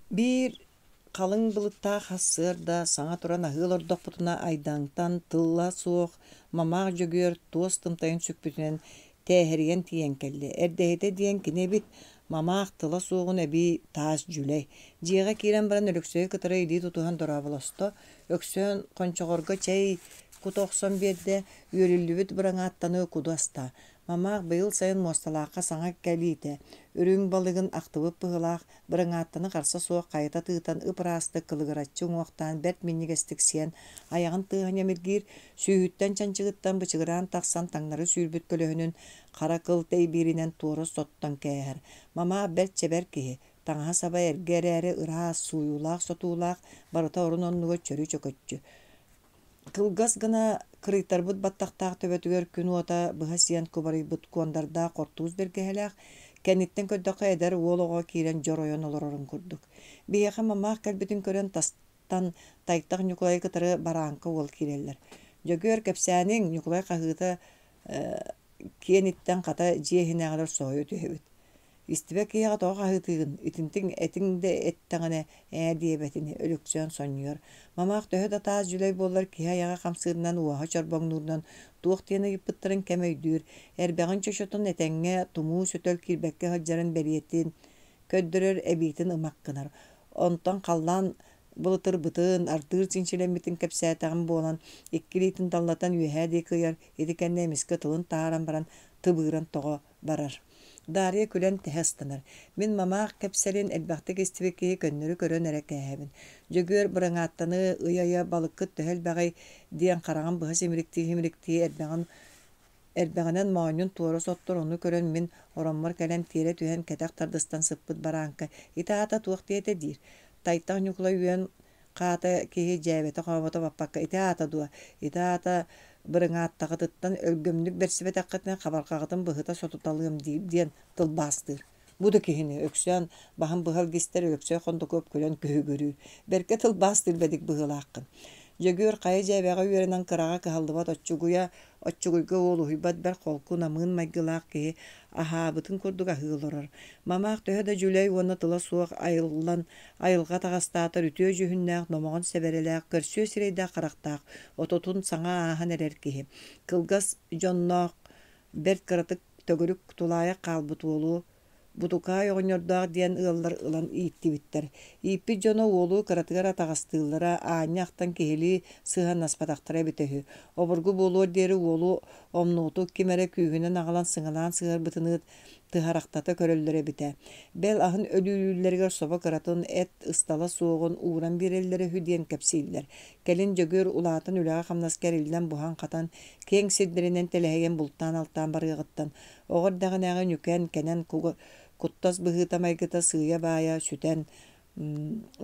Биир халыҥ былыттаах сарсыарда саҥа туран аһыы олордохпутуна Айдаҥтан тыла суох Мамаах Дьөгүөр туос тымтайын сүкпүтүнэн тээһэрийэн тиийэн кэллэ. Эрдэһитэ диэн кини эбит, Мамаах тыла суоҕун эбии таас дьүлэй. Дьиэҕэ киирэн баран Өлөксөйү кытары илии тутуһан дорооболосто. Өксөөн хончоҕорго чэй кута охсон биэрдэ, үөлүллүбүт быраҥааттаны куду аста. Мамаах быйыл сайын Муосталаахха саҥа кэлиитэ, үрүҥ балыгын ахтыбыт быһыылаах, быраҥааттаны харса суох хайыта тыытан ып-ыраастык кылыгыраччы уҥуохтаан бэрт минньигэстик сиэн, айаҕын тыаһа ньэмиргиир, сүүһүттэн чанчыгыттан бычыгыраан тахсан таҥнары сүүрбүт көлөһүнүн хара кыл тэйбииринэн туора соттон кээһэр. Мамаах бэрт чэбэр киһи, таҥаһа-саба эргэ эрээри ыраас, сууйуулаах-сотуулаах, барыта орун-оннугар чөрү-чөкөччү. Кылгас гына кырыйтарбыт баттахтаах төбөтүгэр күн уота быһа сиэн кубарыйбыт куондардаах хортуус бэргэһэлээх, кэнниттэн көрдөххө эдэр уол оҕо киирэн дьоройон олорорун курдук. Биһиэхэ мамаах кэлбитин көрөн тастан Тайтах Ньукулайы кытары барааҥка уол киирэллэр. Дьөгүөр, кэпсээниҥ, Ньукулай хаһыыта киэниттэн хата дьиэ иһинээҕилэр соһуйа түһэбит. Истибэт киһиэхэ тоҕо хаһыытыыгын, итинтиҥ этиҥ да эттэҕинэ ээ диэбэтини, Өлөксөөн сонньуйар. Мамаах төһө да таас дьүлэй буоллар киһи айаҕа хамсыырынан, уоһа чорбоҥнуурунан туох диэн ыйыппыттарын кэм өйдүүр, эрбэҕин чочотун этэҥҥэ тумуу сөтөл киирбэккэ сылдьарын бэлиэтин көрдөрөр, эбиитин ымах гынар. Онтон халлаан былытырбытын, ардыыр чинчилэммитин кэпсээтэҕим буолан, икки илиитин даллатан үөһээ диэки ыйар, ити кэннэ эмискэ тылын таһааран баран тыбыыран тоҕо барар. Дарья күлэн тэһэ ыстанар. Мин мамаах кэпсэлин элбэхтик истибит киһи көннөрү көрөн эрэ кээһэбин. Дьөгүөр быраҥааттаны ыйа-ыйа балыккыт төһө элбэҕий диэн хараҕын быһа симириктии-симириктии эрбэҕин эрбэҕинэн моонньун туора соттор ону көрөн мин ороммор кэлэн тиэрэ түһэн кэтэх тардыстан сыппыт барааҥка ити аата туох диэтэ диир. Тайтах Ньукулай үөн Хаата киһи дьээбэтэ-хообото баппакка ити аата дуо, ити аата бырыҥааттаҕытыттан өлгөмнүк бэрсибэтэххитинэ хабарҕаҕытын быһыта сотуталыам диир диэн тылбаастыыр. Бу да киһини Өксөөн баһын быһа илгистэр Өлөксөй Хондокуоп күлэн күһүгүрүүр. Бэркэ тылбаастыыр бэдик быһыылааххын. Дьөгүөр хайа дьээбэҕэ үөрэнэн кыраҕа кыһаллыбат оччугуйа Оччугуйга уолуһуйбат бэрт холку намыын майгылаах киһи аһаабытын курдук аһыы олорор. Мамаах төһө да дьүлэй уонна тыла суох айыллан, айылҕа таҕастаатар үтүө дьүһүннээх, номоҕон сэбэрэлээх, көрсүө сирэйдээх харахтаах, отутун саҥа ааһан эрэр киһи. Кылгас дьонноох, бэрт кыратык төгүрүк тулаайах хаалбыт уолу Бутукаай оҕонньордоох диэн ыаллар ылан ииттибиттэр. Ииппит дьоно уолу кыратыгар атаҕастыыллара, аанньа ахтан киһилии сыһыаннаспатахтара эбитэ үһү. Обургу буолуор диэри уолу омнуотук ким эрэ күүһүнэн аҕалан сыҥалаан сыһыарбытыныы тыһарахтата көрөллөрө эбитэ. Бэл аһын өлүүлүүллэригэр собо кыратын, эт ыстала суоҕун ууран биэрэллэрэ үһү диэн кэпсииллэр. Кэлин Дьөгүөр улаатан үлэҕэ-хамнаска эриллэн буһан-хатан, киэҥ сирдэринэн тэлэһийэн бултаан-алтаан барыаҕыттан Оҕо эрдэҕинээҕи ньүкэн, кэнэн куттас быһыыта-майгыта сыыйа-баайа сүтэн,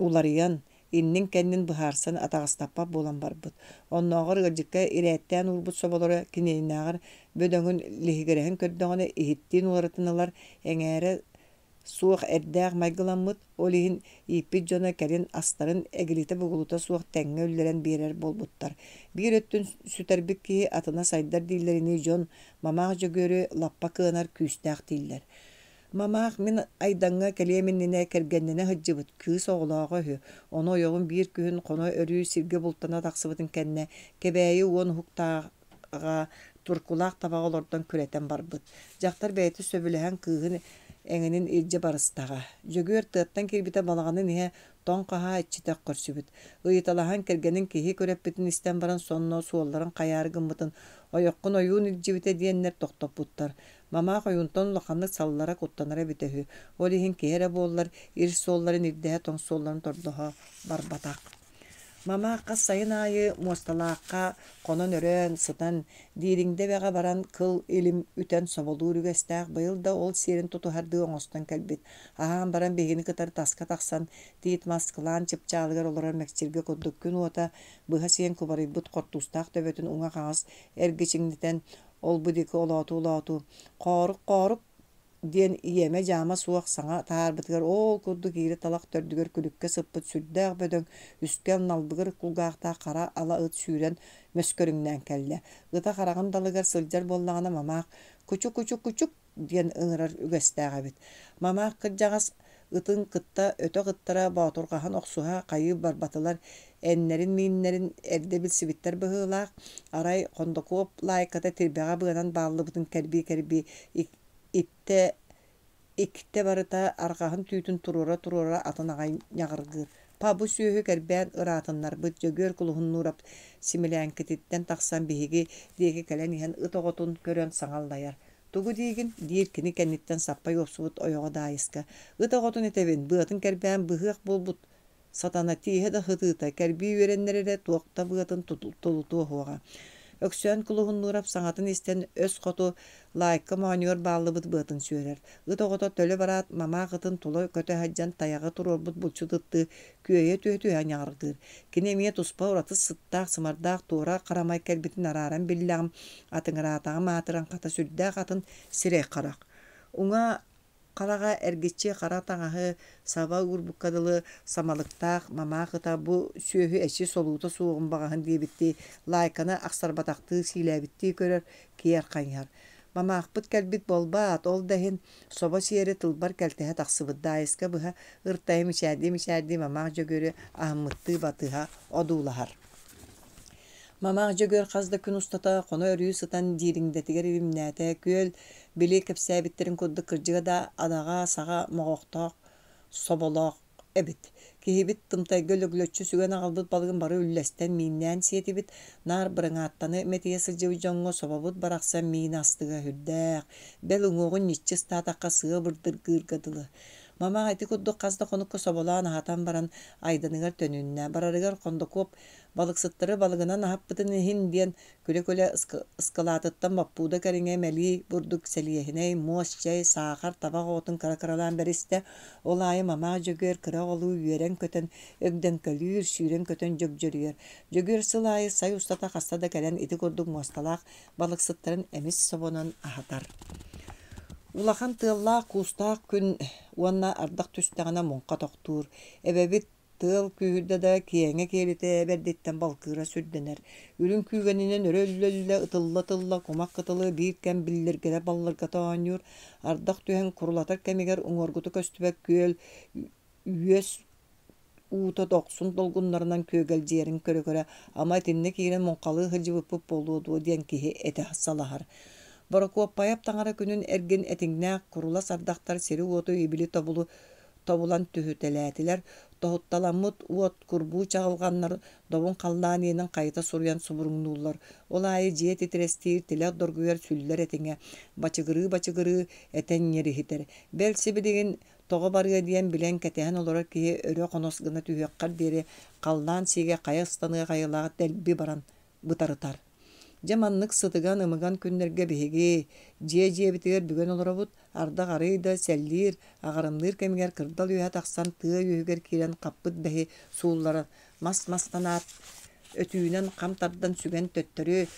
уларыйан, иннин-кэннин быһаарсан атаҕастаппат буолан барбыт. Оннооҕор ыалдьыкка ирээттээн уурбут соболоро кининээҕэр бөдөҥүн лиһигирэһин көрдөҕүнэ иһиттиин уларытан ылар, эҥээрэ суох эрдээх майгыламмыт, ол иһин ииппит дьоно кэлин астарын эгилитэ-бугулута суох тэҥҥэ үллэрэн биэрэр буолбуттар. Биир өттүн сүтэрбит киһи атына сайдар дииллэринии дьон Мамаах Дьөгүөрү лаппа кыанар күүстээх дииллэр. Мамаах мин Айдаҥҥа кэлиэм иннинэ кэргэннэнэ сылдьыбыт кыыс оҕолооҕо үһү. Ону ойоҕум биир күһүн хоно-өрүү сиргэ бултана тахсыбытын кэннэ Кэбээйи уон уһуктаах аҕа туркулаах табаҕа олордон күрэтэн барбыт. Дьахтар бэйэтэ сөбүлэһэн кыыһын эҥинин илдьэ барыстаҕа. Дьөгүөр тыаттан киирбитэ балаҕанын иһэ тоҥ хаһаа иччитэх көрсүбүт. Ыйыталаһан кэргэнин киһи күрэппитин истэн баран сонно суолларын хайаары гыммытын ойоххун ойуун илдьибитэ диэннэр тохтоппуттар. Мамаах ойуунтан улаханнык саллара куттанара эбитэ үһү. Ол иһин киһи эрэ буоллар ир суолларын ирдэһэ тоҥ суолларын тордоһо барбатах. Мамаах хас сайын аайы Муосталаахха хонон-өрөөн сытан, Дириҥдэ эбэҕэ баран кыл илим үтэн соболуур үгэстээх быйыл да ол сиэрин тутуһардыы оҥостон кэлбит. Аһаан баран биһигини кытары таска тахсан, тиит мас кылаан чыпчаалыгар олорор мэкчиргэ курдук күн уота быһа сиэн кубарыйбыт хортуустаах төбөтүн уҥа-хаҥас эргичиҥнэтэн, ол-бу диэки олоотуу-олоотуу, «Хоорук-хоорук!» диэн иэмэ-дьаама суох саҥа таһаарбытыгар оол курдук иирэ талах төрдүгэр күлүккэ сыппыт сүрдээх бөдөҥ, үскэл налбыгыр кулгаахтаах хара ала ыт сүүрэн мөскөрүҥнээн кэллэ. Ыта хараҕын далыгар сылдьар буоллаҕына мамаах «Кучу-кучу-кучук» диэн ыҥырар үгэстээх эбит. Мамаах кырдьаҕас Ытын кытта өтөх ыттара боотурҕаһан охсуһа хайыы барбатылар, эннэрин-мииннэрин эрдэ билсибиттэр быһыылаах. Арай Хондокуоп лаайката тирбэҕэ быанан бааллыбытын кэрбии-кэрбии иттэ иктэ барыта арҕаһын түүтүн туруора-туруора атын аҕай ньаҕыргыыр. Па бу сүөһү кэрбээн ыраатыннарбыт Дьөгүөр Кулуһуннуурап симилээҥкититтэн тахсан биһиги диэки кэлэн иһэн ыт оҕотун көрөн саҥа аллайар. Тугу диигин? диир кини кэнниттэн саппай уопсубут ойоҕо Даайыска. Ыт оҕотун этэбин, быатын кэрбээн быһыах буолбут сатана тииһэ да сытыыта, кэрбии үөрэннэр эрэ туох да быатын тулутуо суоҕа. Өксөөн Кулуһуннуурап саҥатын истэн өс хоту лаайка моонньугар бааллыбыт быатын сүөрэр. Ыт оҕото төлө бараат, мамаах ытын тула көтө сылдьан тайаҕы туруорбут булчут ыттыы күөйэ түһэ-түһэ ньаҕыргыыр. Кини эмиэ туспа ураты сыттаах-сымардаах туора харамай кэлбитин арааран биллэҕим, атыҥыраатаҕым аатыран хата сүрдээх атын сирэй-харах. Уҥа хараҕа эргиччи хара таҥаһы саба уурбукка дылы самалыктаах мамаах ыта бу сүөһү эчи солуута суоҕун баҕаһын диэбиттии лаайканы ахсарбатахтыы сиилээбиттии көрөр, киэр хайыһар. Мамаахпыт кэлбит буолбаат, ол да иһин собо сиэри тылбар кэлтэһэ тахсыбыт Даайыска быһа ыртайа мичээрдии-мичээрдии Мамаах Дьөгүөрү аһыммыттыы батыһа одуулаһар. Мамаах Дьөгүөр хас да күн устата хоно-өрүү сытан Дьиириҥдэтигэр илимнээтэ, күөл били кэпсээбиттэрин курдук кырдьыга да адаҕа саҕа моҕохтоох соболоох эбит. Киһибит тымтайга лөглөччү сүгэн аҕалбыт балыгын бары үллэстэн мииннээн сиэтибит. Наар бырыҥааттаны мэтийэ сылдьыбыт дьоҥҥо собобут барахсан миинэ астыга сүрдээх, бэл уҥуоҕун ньиччи ыстаатахха сыа бырдыргыырга дылы. Мамаах ити курдук хас да хонукка соболоон аһатан баран Айданыгар төнүннэ. Барарыгар Хондокуоп балыксыттары балыгынан аһаппытын иһин диэн күлэ-күлэ ыскылаатыттан боппууда кэриҥэ мэлии бурдук сэлиэһинэй, муос чэй, саахар, табах оҕотун кыра-кыралаан бэристэ. Ол аайы Мамаах Дьөгүөр кыра оҕолуу үөрэн-көтөн өгдөҥкөлүүр, сүүрэн-көтөн дьөгдьөрүйэр. Дьөгүөр сыл аайы сай устата хаста да кэлэн ити курдук муосталаах балыксыттарын эмис собонон аһатар. Улахан тыаллаах-куустаах күн уонна ардах түстэҕинэ муҥха тохтуур. Эбэбит Тыал күүһүрдэ да, киэҥэ киэлитэ бэрдиттэн балкыыра сүрдэнэр. Үрүҥ күүгэнинэн өрө үллэ-үллэ, ытылла-ытылла кумах кытылы биир кэм биллиргэтэ-баллыргата оонньуур. Ардах түһэн курулатар кэмигэр уҥуоргута көстүбэт күөл үөс уута дохсун долгуннарынан күөгэлдьийэрин көрө-көрө, ама итиннэ киирэн муҥхалыы сылдьыбыппыт буолуо дуо диэн киһи этэ салаһар. Борокуоппайап таҥара күнүн эргин этиҥнээх курулас ардахтар сири-уоту ибили тобулу тобулан түһүтэлээтилэр, тоһутталаммыт уот курбуу чаҕылҕаннар добун халлаан иэнин хайыта суруйан субуруҥнууллар. Ол аайы дьиэ титирэстиир, тилэх доргуйар сүллэр этиҥэ, бачыгырыы-бачыгырыы этэн ньириһитэр. Бэл сибилигин тоҕо барыа диэн билэн кэтэһэн олорор киһи өрө хонос гына түһүөххэр диэри халлаан сиигэ хайа ыстаныах айылаах дэлби баран бытарытар. Дьэ маннык сытыган-ымыган күннэргэ биһиги дьиэ-дьиэбитигэр бүгэн олоробут, ардах арыый да сэллиир, аҕырымныыр кэмигэр кырдал үөһэ тахсан тыа үөһүгэр киирэн хаппыт бэһи суулларан, мас-мастанаат өтүүнэн хам тардан сүгэн төттөрү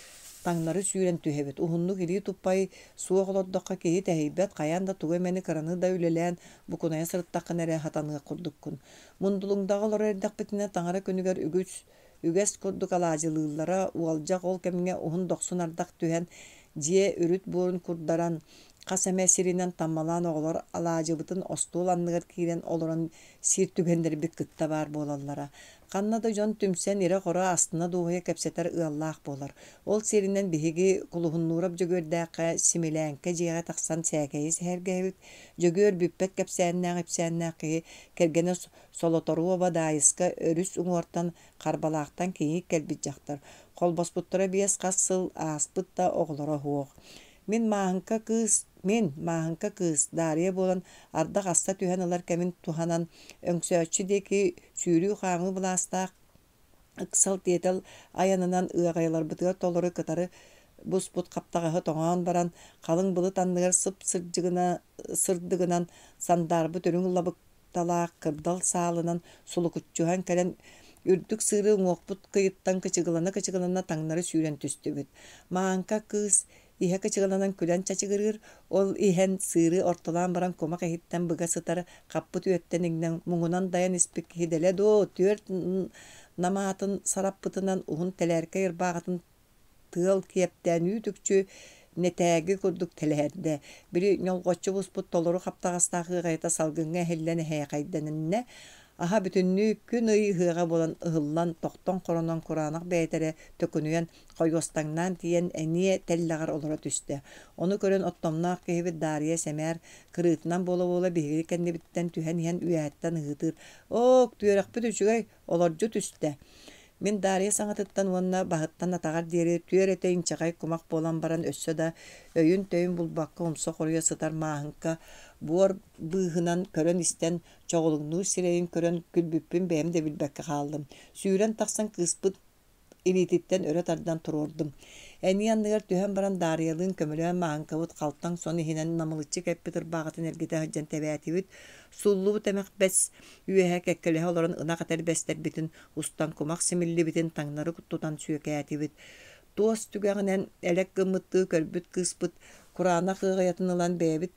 таҥнары сүүрэн түһэбит. Уһуннук илии туппай суох олордоххо киһи тэһийбэт, хайаан да тугу эмэни кыраны да үлэлээн букунайа сырыттаххына эрэ сатаныах курдуккун. Мундулуҥдаҕа олорор эрдэхпитинэ таҥара күнүгэр үгүс Үгэс курдук алаадьылыыллара, уолдьах ол кэмҥэ уһун дохсун ардах түһэн, дьиэ үрүт буорун курдаран, хас эмэ сиринэн таммалаан оҕолор алаадьыбытын остуол анныгар киирэн олорон сиир түгэннэрбит кытта баар буолаллара. Ханна да дьон түмсэн ирэ-хоро астына-дуоһуйа кэпсэтэр ыаллаах буолар. Ол сиэринэн биһиги Кулуһуннуурап Дьөгүөрдээххэ Симилээҥкэ дьиэҕэ тахсан сээкэйи сэһэргэһэбит. Дьөгүөр бүппэт кэпсээннээх-ипсээннээх киһи, кэргэнэ Солоторуоба Даайыска өрүс уҥуортан Харбалаахтан кийиит кэлбит дьахтар. Холбоспуттара биэс хас сыл ааспыт да оҕолоро суох. Мин Мааһыҥка кыыс, мин, Мааһыҥка кыыс, Даарыйа буолан ардах аста түһэн ылар кэмин туһанан, Өҥсөөччү диэки сүүрүү-хаамыы былаастаах ыксал-тиэтэл айанынан ыаҕайаларбытыгар толору кытары буспут хаптаҕаһы тоҥоон баран, халыҥ былыт анныгар сып-сырдьыгына сырдыгынан сандаарбыт үрүҥ лабык талаах кырдал саалынан сулукуччуһан кэлэн үрдүк сыыры уҥуохпут кыйыттан кычыгылана-кычыгылана таҥнары сүүрэн түстүбүт. Мааҥка кыыс иһэ кычыгыланан күлэн чачыгырыыр, ол иһэн сыыры ортолоон баран кумах иһиттэн быга сытар хаппыт үөттэн иҥнэн муҥунан дайан испит киһи дэлэ дуо түөрт намаатын сараппытынан уһун тэлээркэй ырбааҕытын тыал киэптээн үүт-үкчү нэтээги курдук тэлээрдэ. Били ньолҕоччу буспут толору хаптаҕастаах ыаҕайата салгыҥҥа эһиллэн эһээхэйдэннэ. Аһа бүтүннүү күн-ый ыһыаҕа буолан ыһыллан, тохтон-хоронон кураанах бэйэтэ эрэ төкүнүйэн, хойуостаҥнаан тиийэн эниэ тэллэҕэр олоро түстэ. Ону көрөн оттомноох киһибит Даарыйа сэмээр кырыытынан буола-буола биһиги кэннибиттэн түһэн иһэн үөһэттэн ыһыытыыр: «Оок, түөрэхпит үчүгэй, олордьу түстэ!» Мин Даарыйа саҥатыттан уонна баһыттан атаҕар диэри түөрэтэ инчэҕэй кумах буолан баран өссө да өйүн-төйүн булбакка умса хоруйа сытар Мааһыҥка буор быыһынан көрөн-истэн чоҕулуҥнуур сирэйин көрөн күлбүппүн бэйэм да билбэккэ хааллым. Сүүрэн тахсан кыыспыт илиититтэн өрө тардан туруордум. Эниэ анныгар түһэн баран Даарыйалыын көмөлөөн Мааһыҥкабыт халтаҥ сон иһинэн намылыччы кэппит ырбааҕытын эргитэ сылдьан тэбээтибит. Сууллубут эмэх бэс үөһэ кэккэлэһэ олорон ынах этэрбэстэрбитин устан кумах симиллибитин таҥнары тутан сүөкээтибит. Туос түгэҕинэн элэк гыммыттыы көрбүт кыыспыт кураанах ыаҕайатын ылан бэйэбит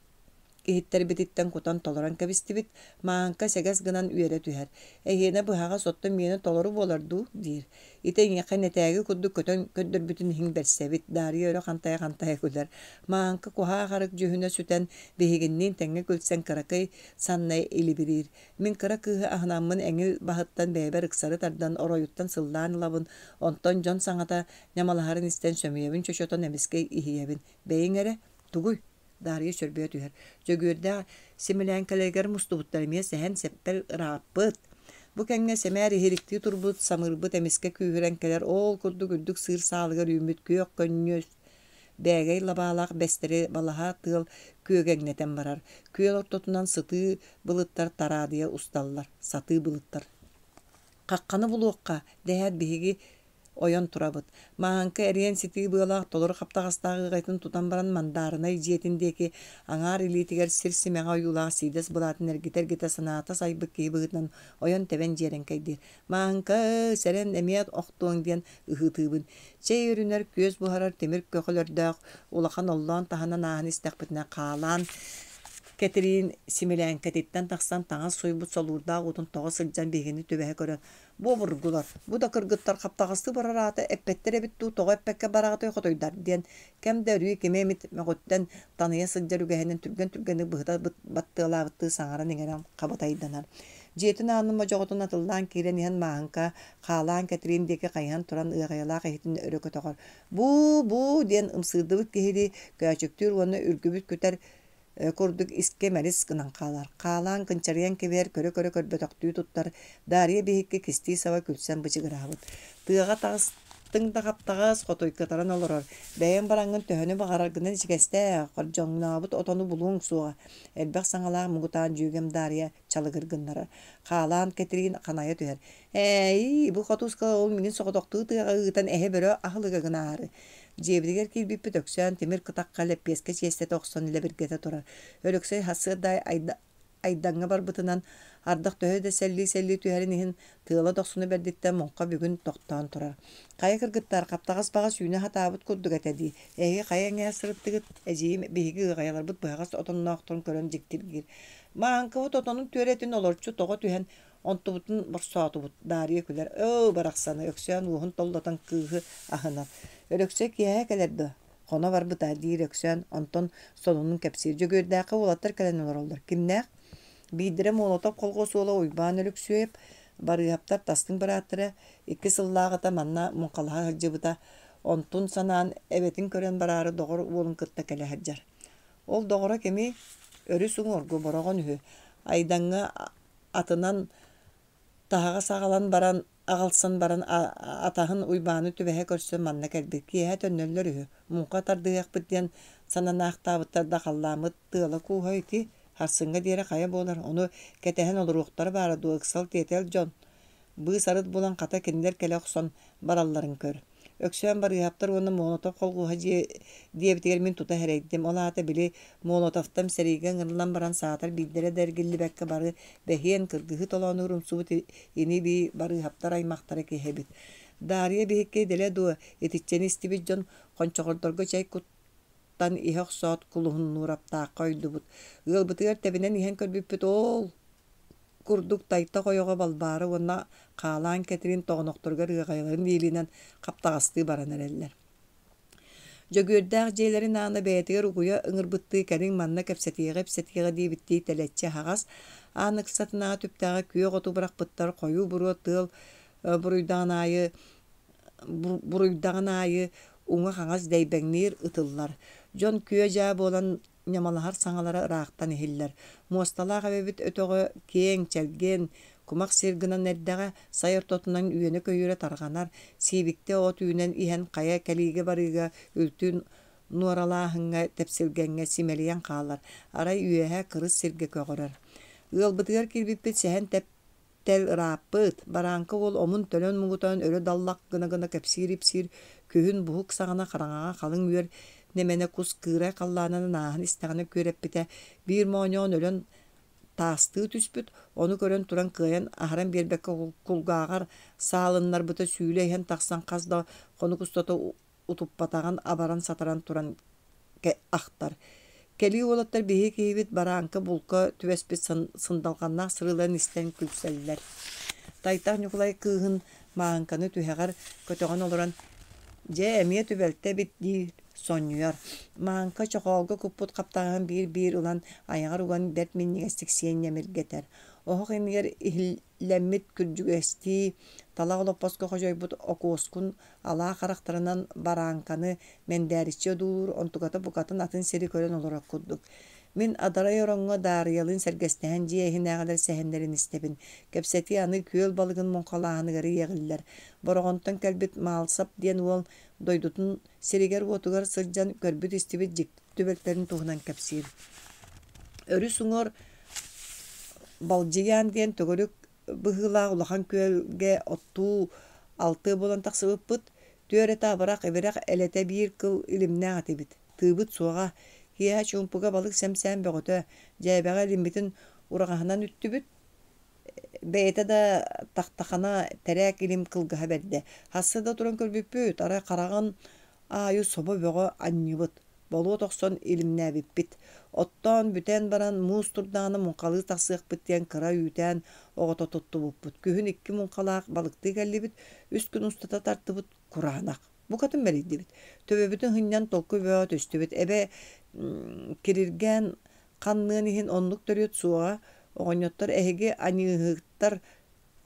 Иһиттэрбититтэн кутан толорон кэбистибит, Мааҥка сэгэс гынан үөрэ түһэр: «Эһиэнэ быһаҕас оттон миэнэ толору буолар дуу?» диир. «Ити эйиэхэ нэтээги курдук көтөн көрдөрбүтүн иһин бэрсэбит», Даарыйа өрө хантайа-хантайа күлэр. Мааҥка куһаах арык дьүһүнэ сүтэн, биһигинниин тэҥҥэ күлсэн кыракый санна илибириир. Мин кыра кыыһы аһынаммын эҥил баһыттан бэйэбэр ыксары тардан оройуттан сыллаан ылабын, онтон дьон саҥата ньамалаһарын истэн сөмүйэбин чочотон эмискэ иһийэбин: «Бэйиҥ эрэ, тугуй?» Даарыйа чөрбөйө түһэр. Дьөгүөрдээх симэлээҥкэлэригэр мустубуттар эмиэ сэһэн-сэппэл ырааппыт. Бу кэмҥэ сэмээр иһириктии турбут самыырбыт эмискэ күүһүрэн кэлэр оол курдук үрдүк сыыр саалыгар үүммүт күөх көнньүөс бээгэй лабаалаах бэстэри балаһа тыал күөгэҥнэтэн барар. Күөл ортотунан сытыы былыттар тараадыйа усталлар. Сатыы былыттар. Хахханы булуохха, дэһээт биһиги Ойон турабыт. Мааһыҥка эриэн ситии быалаах толору хаптаҕастаах ыаҕайатын тутан баран мандаарынай дьиэтин диэки аҥаар илиитигэр сир симэҕэ ойуулаах сиидэс былаатын эргитэ-эргитэ санаата сайбыт киһи быһыытынан ойон-тэбэн дьиэрэҥкэйдиир. «Мааһыҥка, сэрэн, эмиэ охтуоҥ» диэн ыһыытыыбын. Чэй өрүнэр, күөс буһарар тимир көхөлөрдөөх улахан оллоон таһынан ааһан истэхпитинэ хаалаан Кэтириин симилээҥкэтиттэн тахсан таҥас сууйбут солуурдаах уутун тоҕо сылдьан биһигини түбэһэ көрөн Бу обургулар, бу да кыргыттар хаптаҕастыы барар аата эппэттэр эбит дуу, тоҕо эппэккэ бараҕытый хотойдар диэн кэм да өрүү кими эмит мөҕүттэн таныйа сылдьар үгэһинэн түргэн-түргэнник быһыта баттыалаабыттыы саҥаран-иҥэрэн хабытайданар. Дьиэтин аанын модьоҕотун атыллаан киирэн иһэн Мааһыҥка хаалаан Кэтириин диэки хайыһан туран ыаҕайалаах иһитин өрө көтөҕөр. «Буу-буу» диэн ымсыырдыбыт киһилии көөчүктүүр уонна үргүбүт күтэр курдук искэ мэлис гынан хаалар. Хаалаан кынчарыйан кэбиһэр, көрө-көрө көрбөтөхтүү туттар. Даарыйа биһикки кистии-саба күлсэн бычыгыраабыт. Тыаҕа таҕыстыҥ да хаптаҕас, хотуйкатаран олорор. Бэйэҥ бараҥҥын төһөнү баҕараргынан ичигэстээх, хордьоҥнообут отону булуоҥ суоҕа. Элбэх саҥалаах муҥутаан дьүөгэм Даарыйа чалыгыр гыннарар. Хаалаан Кэтириин ханайа түһэр. Ээйии, бу хотууска ол миигин соҕотохтуу тыаҕа ыытан эһэ-бөрө аһылыга гынаары. Дьиэбитигэр киирбиппит Өксөөн тимир кытахха лэппиэскэ чиэстэтэ охсон лэбиргэтэ турар. Өлөксөй сарсыарда Айдаҥҥа барбытынан, ардах төһө да сэллии-сэллии түһэрин иһин, тыала дохсуна бэрдиттэн муҥха бүгүн тохтоон турар. «Хайа кыргыттаар, хаптаҕас баҕас үүнэ сатаабыт курдук этэ дии. Эһиги хайа эҥээр сырыттыгыт?» Эдьиийим биһиги ыаҕайаларбыт быһаҕас отонноохторун көрөн дьиктиргиир. «Мааҥкабыт отонун түөрэтин олорчу тоҕо түһэн, Онтубутун борсоотубут, Даарыйа күлэр, «Оо, барахсаны!» Өксөөн уоһун толлотон кыыһы аһынар. «Өлөксөй киэһэ кэлэр дуо?» «Хоно барбыта», диир Өксөөн, онтон сонунун кэпсиир. Дьөгүөрдээххэ уолаттар кэлэн олороллор. «Кимнээх?» Биирдэрэ Молотов колхуос уола Уйбаан Өлөксүөйэп, Барыыһаптар тастыҥ бырааттара, икки сыллааҕыта манна муҥхалаһа сылдьыбыта. Онтун санаан, эбэтин көрөн бараары доҕор уолун кытта кэлэ сылдьар. Ол доҕоро кимий? Өрүс уҥуоргу Бороҕон үһү. Айдаҥҥа атынан таһаҕас аҕалан баран аҕалсан баран атаһын Уйбааны түбэһэ көрсөн манна кэлбит. Киэһэ төннөллөр үһү. Муҥха тардыһыахпыт диэн сананаахтаабыттар да халлааммыт тыала-кууһа ити сарсыҥҥа диэри хайа буолар, ону кэтэһэн олоруохтара баара дуо ыксал-тиэтэл дьон быыс-арыт булан хата кинилэр кэлэ охсон баралларын көр. Өксөөн Барыыһаптар уонна Молотов холкуоһа дьиэ диэбитигэр мин тута сэрэйдим. Ол аата били Молотовтан сэриигэ ыҥырыллан баран саатар биирдэрэ да эргиллибэккэ бары бэһиэн кыргыһыы толоонугар умсубут ини-бии Барыыһаптар аймахтара киһи эбит. Даарыйа биһикки идэлэ дуо, итиччэни истибит дьон хончоҕордорго чэй куттан иһэ охсоот Кулуһуннуураптаахха ойдубут. Ыалбытыгар тэбинэн иһэн көрбүппүт оол курдук тайтах ойоҕо Балбаара уонна Хаалаан Кэтириин тоҕонохторугар ыаҕайаларын иилинэн хаптаҕастыы баран эрэллэр. Дьөгүөрдээх дьиэлэрин аана бэйэтигэр угуйа ыҥырбыттыы кэлиҥ манна кэпсэтиэҕи-ипсэтиэҕи диэбиттии тэлэччи аһаҕас, аан ыксатынааҕы түптэҕэ күөх оту бырахпыттар хойуу буруо тыал буруйдаҕын аайы буруйдаҕын аайы уҥа-хаҥас дэйбэҥниир ытыллар. Дьон күө-дьаа буолан ньамалаһар саҥалара ыраахтан иһиллэр. Муосталаах эбэбит өтөҕө киэҥ, чэлгиэн, кумах сир гынан эрдэҕэ, сай ортотунан үөнэ-көйүүрэ тарҕанар, сиибиктэ от үүнэн иһэн хайа кэлиигэ-барыыга үлтү нуоралааһыҥҥа, тэпсилгэҥҥэ симэлийэн хаалар, арай үөһэ кырыс сиргэ көҕөрөр. Ыалбытыгар киирбиппит сэһэн тэп Тэл ырааппыт, барааҥка уол омун-төлөн муҥутаан өрө даллах гына-гына кэпсиир-ипсиир, күһүн буһук саҕана хараҥаҕа халыҥ үөр нэмэнэ кус кыырай халлаанынан ааһан истэҕинэ күөрэппитэ, биир моонньоҕон өлөн таастыы түспүт, ону көрөн туран кыайан аһаран биэрбэккэ кулгааҕар саалыннарбыта сүүлэ иһэн тахсан хас да хонук устата утуппатаҕын абаран-сатаран туран ахтар. Кэлии уолаттар биһиги киһибит барааҥка булка түбэспит сындалҕаннаах сырыыларын истэн күлсэллэр. Тайтах Ньукулай кыыһын Мааҥканы түһэҕэр көтөҕөн олорон «Дьэ, эмиэ түбэлтэ эбит» дии сонньуйар. Мааҥка чохоолго куппут хаптаҕаһын биир-биир ылан айаҕар уган бэрт минньигэстик сиэн ньэмиргэтэр. Оһох иннигэр иһиллэммит күрдьүгэстии талах олоппоско ходьойбут Окуоскун алаа харахтарынан барааҥканы мэндээриччи одуулуур, онтуката букатын атын сири көрөн олорор курдук. Мин адарай ороҥҥо Даарыйалыын сэргэстэһэн дьиэ иһинээҕилэр сэһэннэрин истэбин. Кэпсэтии аны күөл балыгын муҥхалааһыныгар иэҕиллэр. Бороҕонтон кэлбит Маалсап диэн уол дойдутун сиригэр-уотугар сылдьан көрбүт-истибит дьикти түбэлтэлэрин туһунан кэпсиир. Өрүс уҥуор Балдьыйаан диэн төгүрүк быһыылаах улахан күөлгэ оттуу алтыа буолан тахсыбыппыт. Түөрэтэ абырах-ибирэх элэтэ биир кыл илимнээх этибит. Тыыбыт суоҕа. Киэһэ чуумпуга балык сэмсээн бөҕөтө. Дьээбэҕэ илиммитин ураҕаһынан үттүбүт. Бэйэтэ да тахтахана тэрээк илим кылгаһа бэрдэ. Хаста да туран көрбүппүт, арай хараҕын аайы собо бөҕө анньыбыт. Болуот охсон илимнээбиппит. Оттоон бүтэн баран муус турдаҕына муҥхалыы тахсыахпыт диэн кыра үүтээн оҕото туттубуппут. Күһүн икки муҥхалаах балыктыы кэллибит, үс күн устата тартыбыт кураанах. Букатын мэлийдибит. Төбөбүтүн сынньан толкуй бөҕө түстүбүт. Эбэ кириргээн ханныан иһин оннук төрүөт суоҕа. Оҕонньоттор эһиги аньыыһыттар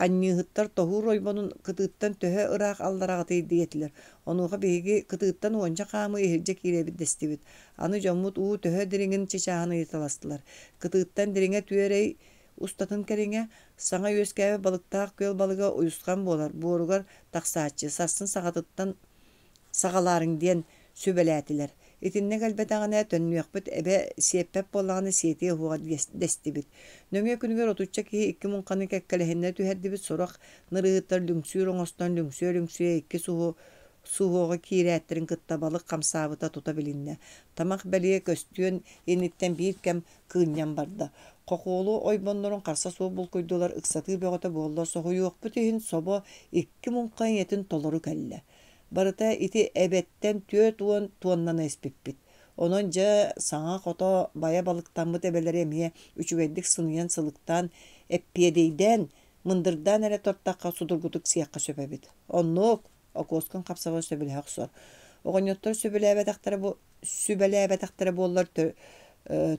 Анньыыһыттар тоһуур ойбонун кытыыттан төһө ыраах аллараҕытый диэтилэр. Онуоха биһиги кытыыттан уонча хаамыы иһирдьэ киирэбит дэстибит. Аны дьоммут уу төһө дириҥин чычааһын ыйыталастылар. Кытыыттан дириҥэ түөрэй устатын кэриҥэ, саҥа үөскээбит балыктаах күөл балыга уйусхан буолар, буоругар тахсааччы, сарсын саҕатыттан саҕалаарыҥ диэн сүбэлээтилэр. Итиннэ кэлбэтэҕинэ төннүөхпүт эбэ сиэппэт буоллаҕына сиэтиэ уһуоҕа дэстибит. Нөҥүө күнүгэр отучча киһи икки муҥханы кэккэлэһиннэ түһэрдибит, сорох нырыыһыттар лүҥсүүр оҥостон лүҥсүйэ-лүҥсүйэ икки суһуоҕу киирээттэрин кытта балык хамсаабыта тута билиннэ. Тамах бэлиэ көстүөн инниттэн биир кэм кыынньан барда. Хохуолу ойбоннорун харса суох булкуйдулар, ыксатыы бөҕөтө буолла, соһуйуохпут иһин собо икки муҥха ийэтин толору кэллэ. Барыта ити эбэттэн 40 туоннаны испиппит. Онон дьэ саҥа хото байа балыктаммыт эбэлэри эмиэ үчүгэйдик сыныйан сылыктаан, эппиэдэйдээн, мындырдаан эрэ тартахха судургутук сиэххэ сөп эбит. Оннук, Окуоскун хапсаҕай сөбүлэһэ охсор. Оҕонньоттор сөбүлээбэтэхтэрэ бу сүбэлээбэтэхтэрэ буоллар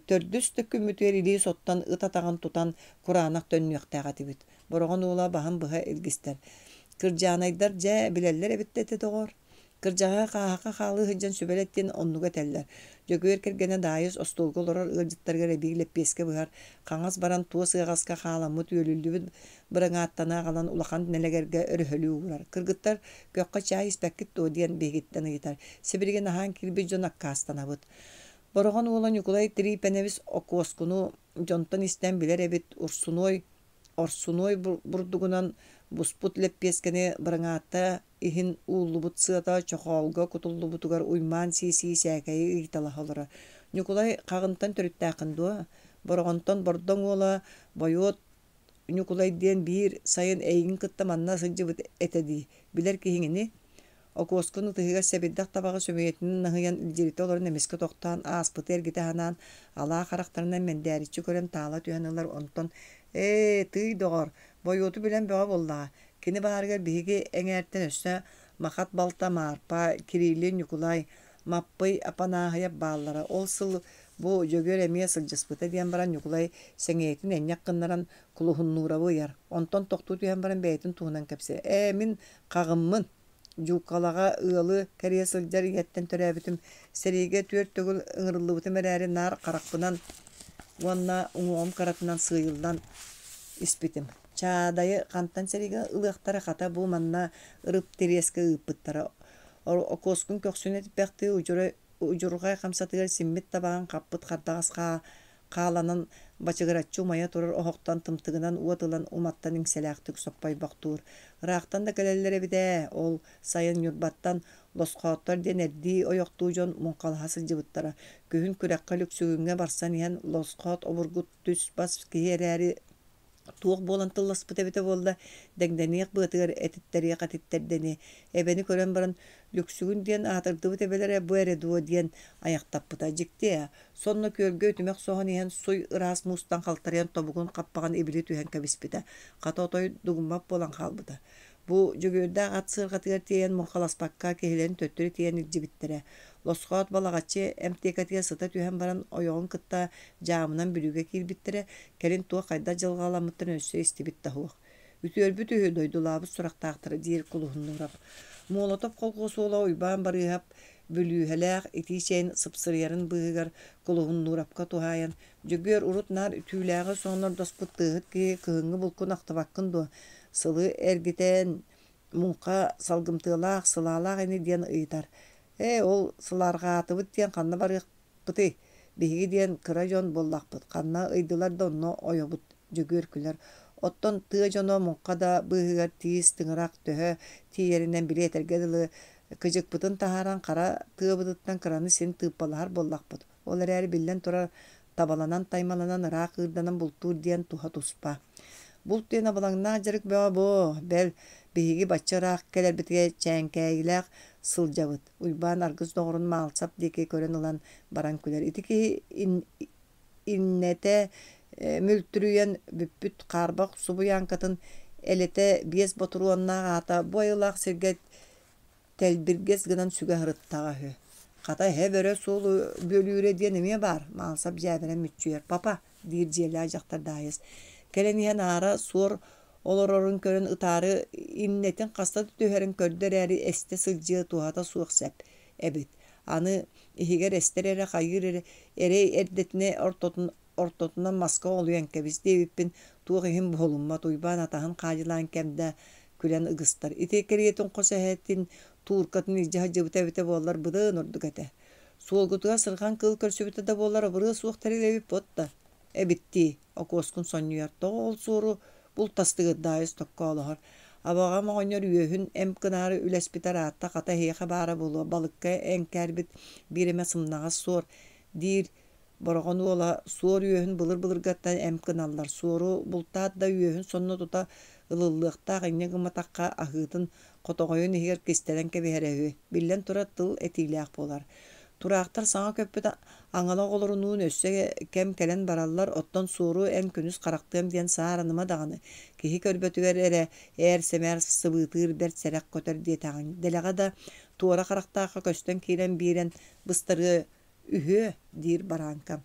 төрдүс да күммүтүгэр илии соттон ыт атаҕын тутан кураанах төннүөхтээх этибит. Бороҕон уола баһын быһа илгистэр. Кырдьаанайдар дьэ билэллэр эбит да этэ доҕор. Кырдьаҕаһы хааһахха хаалыы сылдьан сүбэлэт диэн оннугу этэллэр. Дьөгүөр кэргэнэ Даайыс остуолга олорор ыалдьыттарыгар эбии лэппиэскэ быһар, хаҥас баран туос ыаҕаска хааламмыт үөлүллүбүт быраҥааттаны аҕалан улахан нэлэгэргэ өрөһөлүү уурар. Кыргыттар көххө чаай испэккит дуо диэн биһигиттэн ыйытар. Сибилигин аһаан киирбит дьон аккаастанабыт. Бороҕон уола Ньукулай Тириипэнэбис Окуоскуну дьонтон истэн билэр эбит, Урсунуой Орсунуой бурдугунан буспут лэппиэскэни быраҥаатта иһин ууллубут сыата чохоолго кутуллубутугар уймаан сии-сии сээкэйи ыйыталаһа олорор. Ньукулай хаҕынтан төрүттээххин дуо? Бороҕонтон Бордоҥ уола Бойуот Ньукулай диэн биир сайын эйигин кытта манна сылдьыбыт этэ дии, билэр киһиҥ ини? Окуоскун ытыһыгар сэбирдэх табаҕы сөмүйэтинэн наһыйан илдьиритэ олорон эмискэ тохтоон ааспыты эргитэ санаан, алаа харахтарынан мэндээриччи көрөн таала түһэн ылар, онтон «Ээ, тыый доҕор, Бойуоту билэн бөҕө буоллаҕа, кини баарыгар биһиги эҥээртэн өссө Махат балта Маарпа, Кириллин Ньукулай, Маппый Апанааһыйап бааллара. Ол сыл бу Дьөгүөр эмиэ сылдьыспыта диэн баран Ньукулай сэҥийэтин энньэх гыннаран Кулуһуннуурабы ыйар. Онтон тохтуу түһэн баран бэйэтин туһунан кэпсиир. Ээ, мин хаҕыммын. Дьууккалаҕа ыалы кэрийэ сылдьар ийэттэн төрөөбүтүм. Сэриигэ түөрт төгүл ыҥырыллыбытым эрээри наар харахпынан уонна уҥуоҕум кыратынан сыыйыллан испитим. Чаадайы хантан сэриигэ ылыахтара хата бу манна ырып тириэскэ ыыппыттара. Окуоскун көхсүн этиппэхтии удьурҕай хамсатыгар симмит табаҕын хаппыт хардаҕас хааланан бачыгыраччы умайа турар оһохтон тымтыгынан уот ылан уматтан иҥсэлээхтик соппойбохтуур. Ыраахтан да кэлэллэр эбит ээ, ол сайын Ньурбаттан Лосхооттор диэн эрдии ойохтуу дьон муҥхалаһа сылдьыбыттара. Күһүн күрэххэ Лүксүгүҥҥэ барсан иһэн Лосхоот обургу түс-бас киһи эрээри туох буолан тылласпыт эбитэ буолла, дэҥдэниэх быатыгар этиттэриэх этиттэрдэни, эбэни көрөн баран Лүксүгүн диэн аатырдыбыт эбэлэрэ бу эрэ дуо диэн айахтаппыта. Дьикти ээ, сонно күөлгэ үтүмэх соһон иһэн суй ыраас муустан халтарыйан тобугун хаппаҕын ибили түһэн кэбиспитэ. Хата отой дугуммат буолан хаалбыта. Бу Дьөгүөрдээх ат сыарҕатыгар тиэйэн муҥхаласпакка киһилэрин төттөрү тиэйэн илдьибиттэрэ. Лосхоот Балаҕаччы эмтиэкэтигэр сыта түһэн баран ойоҕун кытта дьаамынан Бүлүүгэ киирбиттэрэ, кэлин туох хайдах дьылҕаламмыттарын өссө истибит да суох. Үтүөрбүт үһү, дойдулаабыт сурахтаахтара диир Кулуһуннуров. Молотов колхуос уола Уйбаан Барыыһап бүлүүһэлээх итии чэйин сыпсырыйарын быыһыгар Кулуһуннуурапка туһаайан Дьөгүөр урут наар түүлээҕи сонордоспут тыаһыт киһи кыһыҥҥы булкун ахтыбаккын дуо, сылы эргитэн муҥха салгымтыалаах, сылаалаах ини диэн ыйытар. Ээ, ол сылаарҕаатыбыт диэн ханна барыахпытый, биһиги диэн кыра дьон буоллахпыт, ханна ыйдылар да онно ойобут, Дьөгүөр күлэр. Оттон тыа дьоно муҥха да быыһыгар тиис, тыҥырах төһө тиийэринэн били этэргэ дылы кыдьыкпытын таһааран хара тыабытыттан кыраны син тыыппалаһар буоллахпыт. Ол эрээри, биллэн турар, табаланан-таймаланан ыраах ыырданан бултуур диэн туһа туспа. Булт диэн абылаҥнаах дьарык бөҕө буо, бэл, биһиги бачча ыраах кэлэрбитигэр чээҥкээйилээх сылдьабыт. Уйбаан аргыс доҕорун Маалсап диэки көрөн ылан баран күлэр. Ити киһи иннэтэ мүлтүрүйэн бүппүт хаарбах субуйааҥкатын элэтэ биэс ботуруоннаах аата бу айылаах сиргэ тэлбиргэс гынан сүгэ сырыттаҕа үһү. Хата эһэ бөрө суолу бүөлүүрэ диэн эмиэ баар, Маалсап дьээбэрэн мүччүйэр. «Папа», диир дьиэлээх дьахтар Даайыс, кэлэн иһэн аара суор олорорун көрөн ытаары иннэтин хаста да түһэрин көрдө эрээри эстэ сылдьыа туһата суох сэп эбит. Аны иһигэр эстэр эрэ хайыыр эрэ эрэй эрдэтинэ ортотун ортотунан маска олуйан кэбис диэбиппин туох иһин буһулуммат Уйбаан атаһын хаадьылаан кэм да күлэн ыгыстар. Ити кэриэтин хос эһэтин тууркатын илдьэ сылдьыбыта эбитэ буоллар быдан ордук этэ. Суолгутугар сырҕан кыыл көрсүбүтэ да буоллар абырыа суох тэрил эбит буотта эбит дии, Окуоскун сонньуйар. Тоҕо ол суору бултастыгыт Даайыс токкоолоһор. Абаҕам оҕонньор үөһүн эмп гынаары үлэспитэ ыраатта хата эһиэхэ баара буолуо балыкка эҥкээрбит биир эмэ сымнаҕас суор диир Бороҕон уола суор үөһүн былыр-былыргаттан эмп гыналлар, суору бултаат да үөһүн сонно тута ылыллыахтаах инньэ гымматахха аһыытын хотоҕойун иһигэр кистэнэн кэбиһэрэ үһү, биллэн турар, тыл этиилээх буолар. Тураахтар саҥа көппүт аҥала оҕолорунуун өссө кэм кэлэн бараллар, оттон суору эн күнүс харахтыам диэн саараныма даҕаны, киһи көрбөтүгэр эрэ ээр-сэмээр сыбыытыыр бэрт сэрэх көтөр диэтэҕиҥ, дэлэҕэ да туора харахтаахха көстөн киирэн биэрэн быстарыа Үһүө, диир Барааҥка.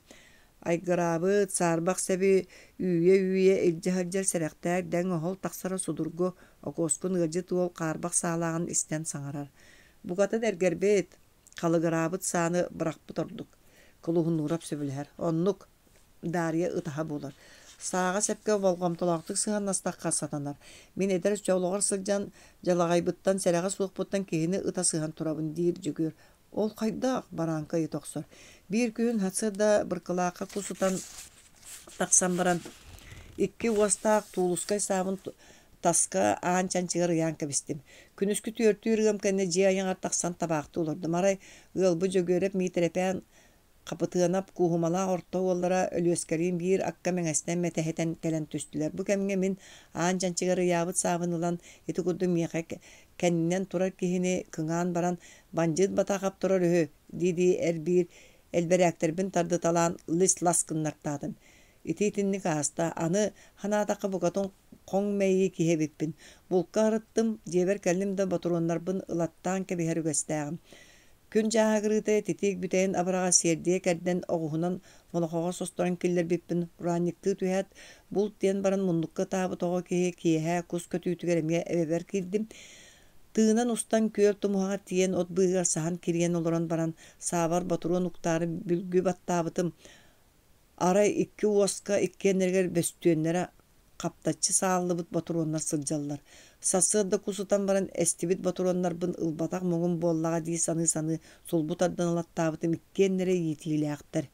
Айгыраабыт, саарбах сэби үүйэ-үүйэ илдьэ сылдьар сэрэхтээх дэҥ-оһол тахсара судургу, Окуоскун ыалдьыт уол хаарбах саалааҕын истэн саҥарар. Букатын эргэрбит, халыгыраабыт сааны бырахпыт ордук. Кулуһуннуурап сөбүлэһэр. Оннук, Даарыйа ытаһа буолар. Сааҕа сөпкө болҕомтолоохтук сыһыаннастахха сатанар. Мин эдэр олоҕор сылдьан дьалаҕайбыттан, сэрэҕэ суохпуттан киһини ыта сыһан турабын, диир Дьөгүөр. Ол хайдах? Барааҥка ыйыта охсор. Биир күһүн сарсыарда Быркылаахха кус ытан тахсан баран, икки уостаах туулускай саабын таска аан чанчыгар ыйаан кэбистим. Күнүскү түөртүүр ыам кэннэ дьиэ айаҕар тахсан табаахтыы олордум. Арай ыалбыт Дьөгүөрэп Миитэрэпээн Хапытыанап Кууһумалаах орто уоллара Өлүөскэлиин биир акка мэҥэстэн мэтэһитэн кэлэн түстүлэр. Бу кэмҥэ мин аан чанчыгар ыйаабыт саабын ылан, ити курдук миэхэ кэннинэн турар киһини кыҥаан баран, «Бандьыыт Батаахап турар үһү» дии-дии эр-биир элбэрээктэрбин тардыталаан лис-лас гыннартаатым. Ити итинник ааста. Аны санаатахха букатын хоҥ мэйии киһи эбиппин. Булка арыттым, дьиэбэр кэллим да ботуруоннарбын ылаттаан кэбиһэр үгэстээҕим. Күн дьааһыгырыыта титиик бүтэйин абыраҕа сиэрдийэ кэрдэн оҕуһунан молохоҕо состорон киллэрбиппин ураанньыктыы түһээт, булт диэн баран муннукка ытаабыт оҕо киһи киэһэ кус көтүүтүгэр эмиэ эбэбэр киирдим. Тыынан устан күөл тумуһаҕар тиийэн от быыһыгар саһан кирийэн олорон баран саабар ботуруон уктаары бүлгү баттаабытым. Арай икки уоска иккиэннэригэр бөстүөннэрэ хаптаччы сааллыбыт ботуруоннар сылдьаллар. Сарсыарда кус ытан баран эстибит ботуруоннарбын ылбатах муҥум буоллаҕа дии саныы-саныы сулбу тардан ылаттаабытым иккиэннэрэ иитиилээхтэр.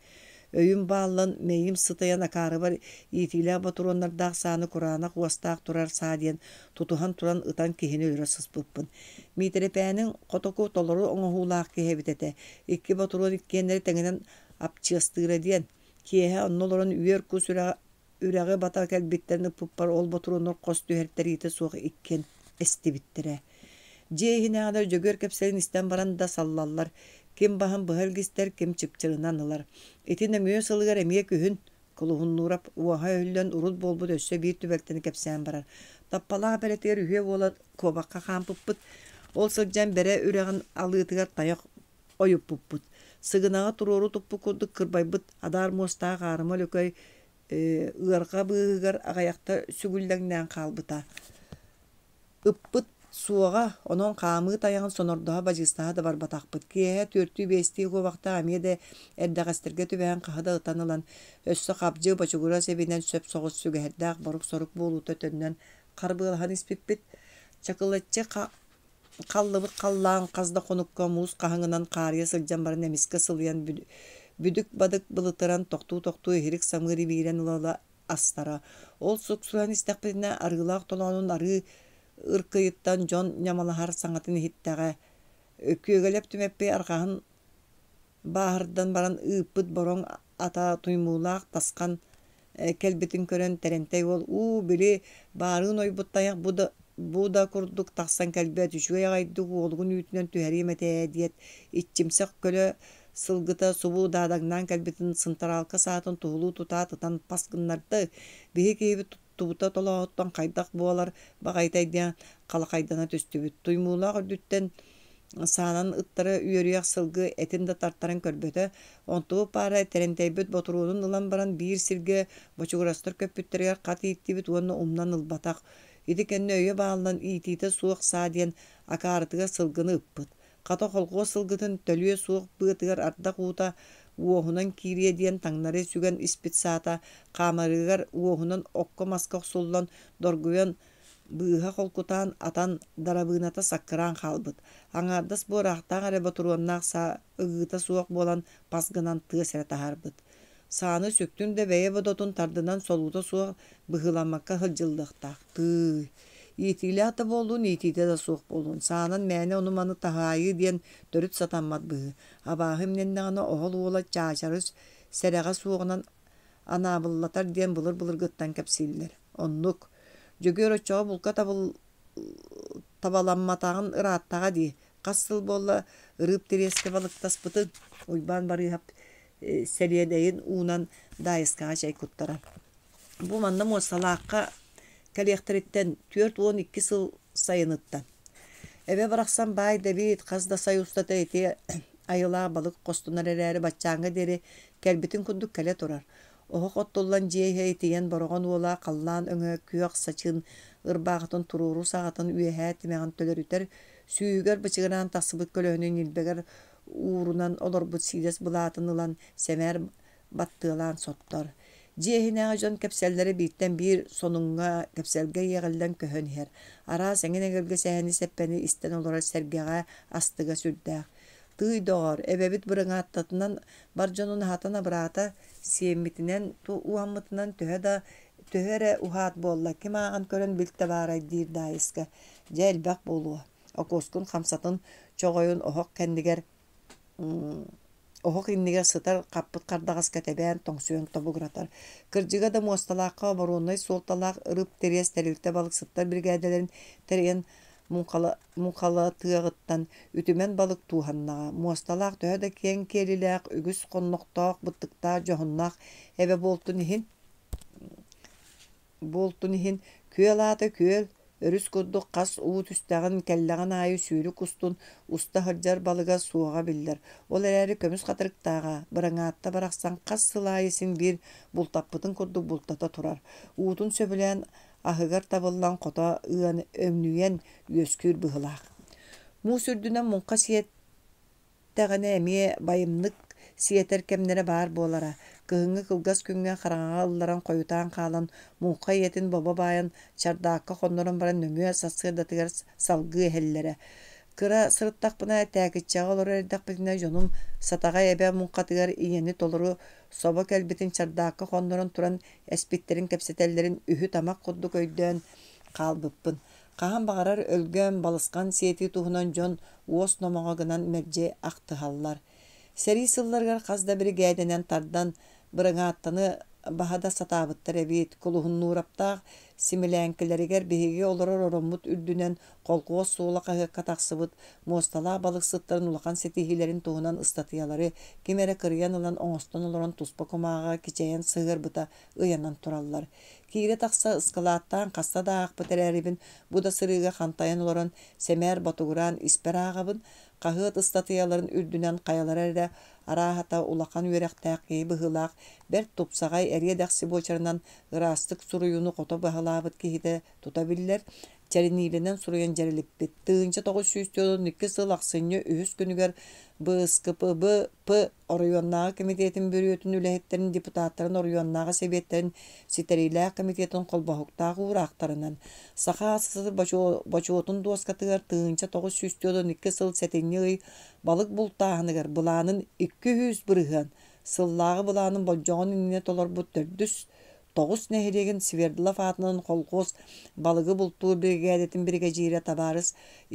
Өйүм бааллан, мэйиим сытыйан акаарыбар иитиилээх ботуруоннардаах сааны кураанах уостаах турар саа диэн тутуһан туран ытан киһини өлөрө сыспыппын. Миитэрэпээниҥ хотоку толору оҥоһуулаах киһи эбит этэ. Икки ботуруон иккиэннэрэ тэҥинэн апчыастыыра диэн. Киэһэ онно олорон үөр кус үрэҕи бата кэлбиттэрин ыппыппар ол ботуруоннар хос түһэртэриитэ суох иккиэн эстибиттэрэ. Дьиэ иһинээҕилэр Дьөгүөр кэпсэлин истэн баран да саллаллар, ким баһын быһа илгистэр, ким чыпчырынан ылар. Ити нөҥүө сылыгар эмиэ күһүн Кулуһуннуурап уоһа өһүллэн урут буолбут өссө биир түбэлтэни кэпсээн барар. Таппалаах бэрэтигэр үһүө буолан куобахха хаампыппыт. Ол сылдьан Бэрэ үрэҕин алыытыгар тайах ойуппуппут. Сыгынаҕа туруору туппут курдук кырбайбыт адаар муостаах аарыма лөкөй ыарҕа быыһыгар аҕыйахта сүгүллэҥнээн хаалбыта. Ыппыт суоҕа, онон хаамыы тайаҕын сонордоһо бадьыыстаһа да барбатахпыт. Киэһэ түөртүү-биэстии куобахтаах эмиэ да эрдэҕэстэргэ түбэһэн хаһы да ытан ылан, өссө хабдьы бочугурас эбинэн сөп соҕус сүгэһэрдээх борук-сорук буолуута төннөн харбыалаһан испиппит. Чакылаччы Халлыбыт халлаан хас да хонукка муус хаһыҥынан хаарыйа сылдьан баран эмискэ сылыйан бүдүк-бадык былытыран тохтуу-тохтуу иһирик самыыр ибиирэн ыла-ыла астара. Ол суксуһан истэхпитинэ арыылаах толоонун арыы ыркыйыттан дьон ньамалаһар саҥатын иһиттэҕэ. Күөгэлэп Түмэппий арҕаһын Бааһырдан баран ыыппыт бороҥ ата туймуулаах тасхан кэлбитин көрөн Тэрэнтэй уол «Уу, били, баарыын ойбут тайах бу да, бу да курдук тахсан кэлбэт, үчүгэй аҕайдык уолугун үүтүнэн түһэриэм этэ ээ» диэт, иччимсэх көлө сылгыта субу даадаҥнаан кэлбитин сынтараалка саатын туһулуу тутаат ытан пас гыннарда. Биһи киһибит туттубута толооһуттан хайдах буолар баҕайытай диэн халахайдана түстүбүт. Туймуулаах үрдүттэн саанан ыттара үөрүйэх сылгы этин да тартаран көрбөтө. Онтубут паара Тэрэнтэйбит ботуруонун ылан баран биир сиргэ бочугурастар көппүттэригэр хат ииттибит уонна умнан ылбатах. Ити кэннэ өйө бааллан иитиитэ суох саа диэн акаарытыгар сылгыны ыппыт. Хата холхуос сылгытын төлүө суох быатыгар ардах уута уоһунан киириэ диэн таҥнары сүгэн испит саата хаамарыгар уоһунан окко-маска охсуллан доргуйан быыһа холкутаан атан дарабыыната саккыраан хаалбыт. Аҥаардас буораахтаах эрэ ботуруоннаах саа ыгыыта суох буолан пас гынан тыас эрэ таһаарбыт. Сааны сүктүҥ да бэйэ бодотун тардынан солуута суох быһыыламмакка сылдьыллыахтаах. Тыый, иитиилээх да буоллун, иитиитэ да суох буоллун, саанан мээнэ ону-маны таһаайыы диэн төрүт сатаммат быһыы. Абааһы имнэннэҕинэ оһол уола Чаачары сэрэҕэ суоҕунан анаабыллатар диэн былыр-былыргыттан кэпсииллэр. Оннук. Дьөгүөр оччоҕо булка табыл табаламматаҕын ырааттаҕа дии. Хас сыл буолла ырыып тириэскэ балыктаспытын? Уйбаан Барыыһап сэлиэдэйин уунан Даайыскаҕа чэй куттарар. Бу манна Муосталаахха кэлиэхтэриттэн 42 сыл сайыныттан. Эбэ барахсан баай да эбит, хас да сай устата ити айылаах балык хостонор эрээри баччааҥҥа диэри кэлбитин курдук кэлэ турар. Оһох оттуллан дьиэ иһэ итийэн Бороҕон уола халлаан өҥө күөх сачыын ырбаахытын туруору саҕатын үөһээ тимэҕин төлөрүтэр, сүүһүгэр бычыгыраан тахсыбыт көлөһүнүн ньилбэгэр уурунан олорбут сиидэс былаатын ылан сэмээр баттыалаан соттор. Дьиэ иһинээҕи дьон кэпсэллэрэ бииртэн биир сонуҥҥа, кэпсэлгэ иэҕиллэн көһөн иһэр. Араас эҥин-эгэлгэ сэһэни-сэппэни истэн олорор сэргэҕэ астыга сүрдээх. Тыый доҕоор, эбэбит бырыҥааттатынан бар дьонун аһатан абыраата, сиэммитинэн, уһаммытынан төһө да төһө эрэ уһаат буолла, ким ааҕан көрөн билтэ баарай диир Даайыска. Дьэ элбэх буолуо. Окуоскун хамсатын чоҕойун оһох кэннигэр оһох иннигэр сытар хаппыт хардаҕаска тэбээн тоҥсуйан тобугуратар. Кырдьыга да муосталаахха оборуоннай суолталаах ырып-тириэс тэрилтэ балыксыттар биригээдэлэрин тэрийэн муҥхалатыаҕыттан үтүмэн балык тууһаннаҕа. Муосталаах төһө да киэҥ киэлилээх, үгүс хоннохтоох, быттыктаах, дьоһуннаах эбэ буолтун иһин, буолтун иһин күөл аата күөл, Өрүс курдук хас уу түстэҕин, кэллэҕин аайы сүүрүк устун уста сылдьар балыга суоҕа биллэр. Ол эрээри көмүс хатырыктааҕа, быраҥаатта барахсан хас сыл аайы син биир бултаппытын курдук бултата турар. Уутун сөбүлээн аһыгар табыллан хото ыан өҥнүйэн үөскүүр быһыылаах. Муус үрдүнэн муҥха сиэт Иттэҕинэ эмиэ байымнык сиэтэр кэмнэрэ баар буолара. Кыһыҥҥы кылгас күҥҥэ хараҥаҕа ылларан хойутаан хаалан, муҥха ийэтин бобо баайан, чардаакка хоннорон баран нөҥүө сарсыардатыгар салгыы иһэллэрэ. Кыра сырыттахпына, Тээкиччэҕэ олорор эрдэхпитинэ дьонум Сатаҕай эбэ муҥхатыгар ийэни толору собо кэлбитин чардаакка хоннорон туран эспиттэрин кэпсэтэллэрин үһү-тамах курдук өйдөөн хаалбыппын. Хаһан баҕарар өлгөм, балысхан сиэтии туһунан дьон уос номоҕо гынан мэлдьи ахтыһаллар. Сэрии сылларыгар хас да биригээдэнэн тардан Быраҥааттаны баһа да сатаабыттар эбит. Кулуһуннуураптаах симилээҥкилэригэр биһиги олорор ороммут үрдүнэн колхуос суола хаһыакка тахсыбыт муосталаах балыксыттарын улахан ситиһиилэрин туһунан ыстатыйалары ким эрэ кырыйан ылан оҥостон олорон туспа кумааҕыга кичэйэн сыһыарбыта ыйанан тураллар. Киирэ-тахса ыскылааттаан хаста да аахпыт эрээрибин, бу да сырыыга хантайан олорон, сэмээр ботугураан испэр ааҕабын, хаһыат ыстатыйаларын үрдүнэн хайалара эрэ арааһата улахан үөрэхтээх киһи быһыылаах, бэрт тупсаҕай эриэ-дэхси буочарынан ыраастык суруйууну хото баһылаабыт киһитэ тута биллэр, чэриниилэнэн суруйан дьэрэлиппит. 1942 сыл ахсынньы үһүс күнүгэр БСКПБ оройуоннааҕы кэмитиэтин бүрүөтүн үлэһиттэрин депутаттарын оройуоннааҕы сэбиэттэрин ситэриилээх комитетын холбоһуктаах уураахтарынан Саха АССР бочуотун дуоскатыгар 1942 сыл сэтинньи ый балык бултааһыныгар былаанын 200% сыллааҕы былаанын болдьоҕун иннинэ толорбут төрдүс Тоҕус нэһилиэгин Свердлов аатынан колхуос балыгы бултуур биригээдэтин биригэдьиирэ табаарыс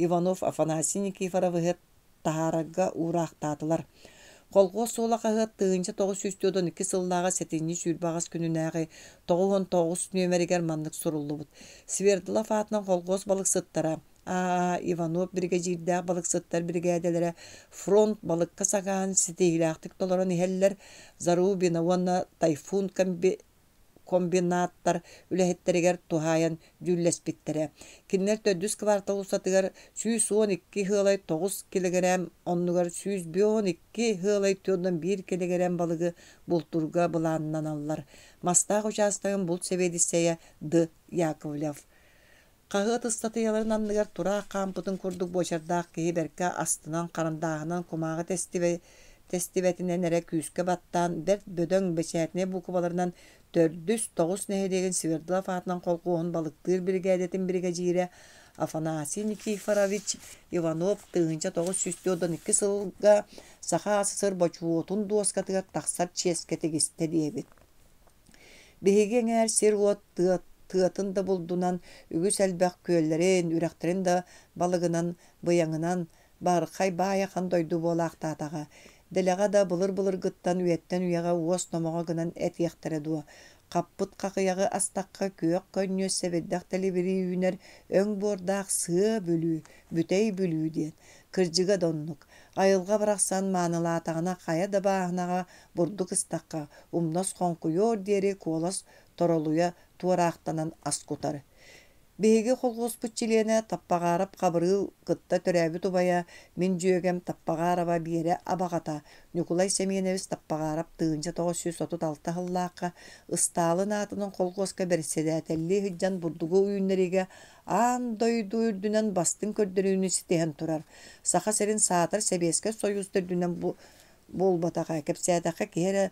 Иванов Афанасий Никифоровиһы таһаарарга уураахтаатылар. Колхуос суола хаһыат 1942 сыллааҕы сэтинньи 28 күнүнээҕи 99 нүөмэригэр маннык суруллубут: Свердлов аатынан колхуос балыксыттара А. Иванов биригэдьиирдээх балыксыттар биригээдэлэрэ фронт балыкка сакааһын ситиһиилээхтик толорон иһэллэр. Зарубина уонна Тайфун комбинаттар үлэһиттэригэр туһаайан дьүүллэспиттэрэ. Кинилэр төрдүс квартал устатыгар 112 сыалай 9 килэгирэм оннугар 112 сыалай 41 килэгирэм балыгы бултуурга былааннаналлар. Мастаах учаастагын булт сэбиэдиссэйэ Д. Яковлев. Хаһыат ыстатыйаларын анныгар тураах хаампытын курдук буочардаах киһи бэркэ астынан харандааһынан кумааҕы тэстибэтинэн эрэ күүскэ баттаан бэрт бөдөҥ бэчээтинэй буукубаларынан төрдүс Тоҕус нэһилиэгин Свердлов аатынан колхуоһун балыктыыр биригээдэтин биригэдьиирэ Афанасий Никифорович Иванов 1942 сылга Саха АССР бочуотун дуоскатыгар тахсар чиэскэ тигистэ диэбит. Биһиги эҥээр сир-уот тыатын да булдунан, үгүс элбэх күөллэрин, үрэхтэрин да балыгынан, быйаҥынан баһырхай баай ахан дойду буолаахтаатаҕа. Дэлэҕэ да былыр-былыргыттан үйэттэн үйэҕэ уос номоҕо гынан этиэхтэрэ дуо, хаппыт хахыйаҕы астахха күөх көнньүөс сэбирдэх тэлибирии үүнэр өҥ буордаах сыа Бүлүү, Бүтэй Бүлүү диэн. Кырдьыга да оннук. Айылҕа барахсан маанылаатаҕына хайа да бааһынаҕа бурдук ыстахха, умнас хоҥкуйуор диэри куолас торолуйа туораахтанан ас кутар. Биһиги колхуоспут чилиэнэ Таппаҕаарап Хабырыыл кытта төрөөбүт убайа, мин дьүөгэм Таппаҕаарова Биэрэ абаҕата Ньукулай Сэмиэнэбис Таппаҕаарап 1936 сыллаахха Ыстаалын аатынан колхуоска бэрэссэдээтэллии сылдьан бурдугу үүннэриигэ аан дойду үрдүнэн бастыҥ көрдөрүүнү ситиһэн турар. Саха сирин саатар Сэбиэскэй Сойуус да үрдүнэн буолбатаҕа, кэпсээтэххэ киһи эрэ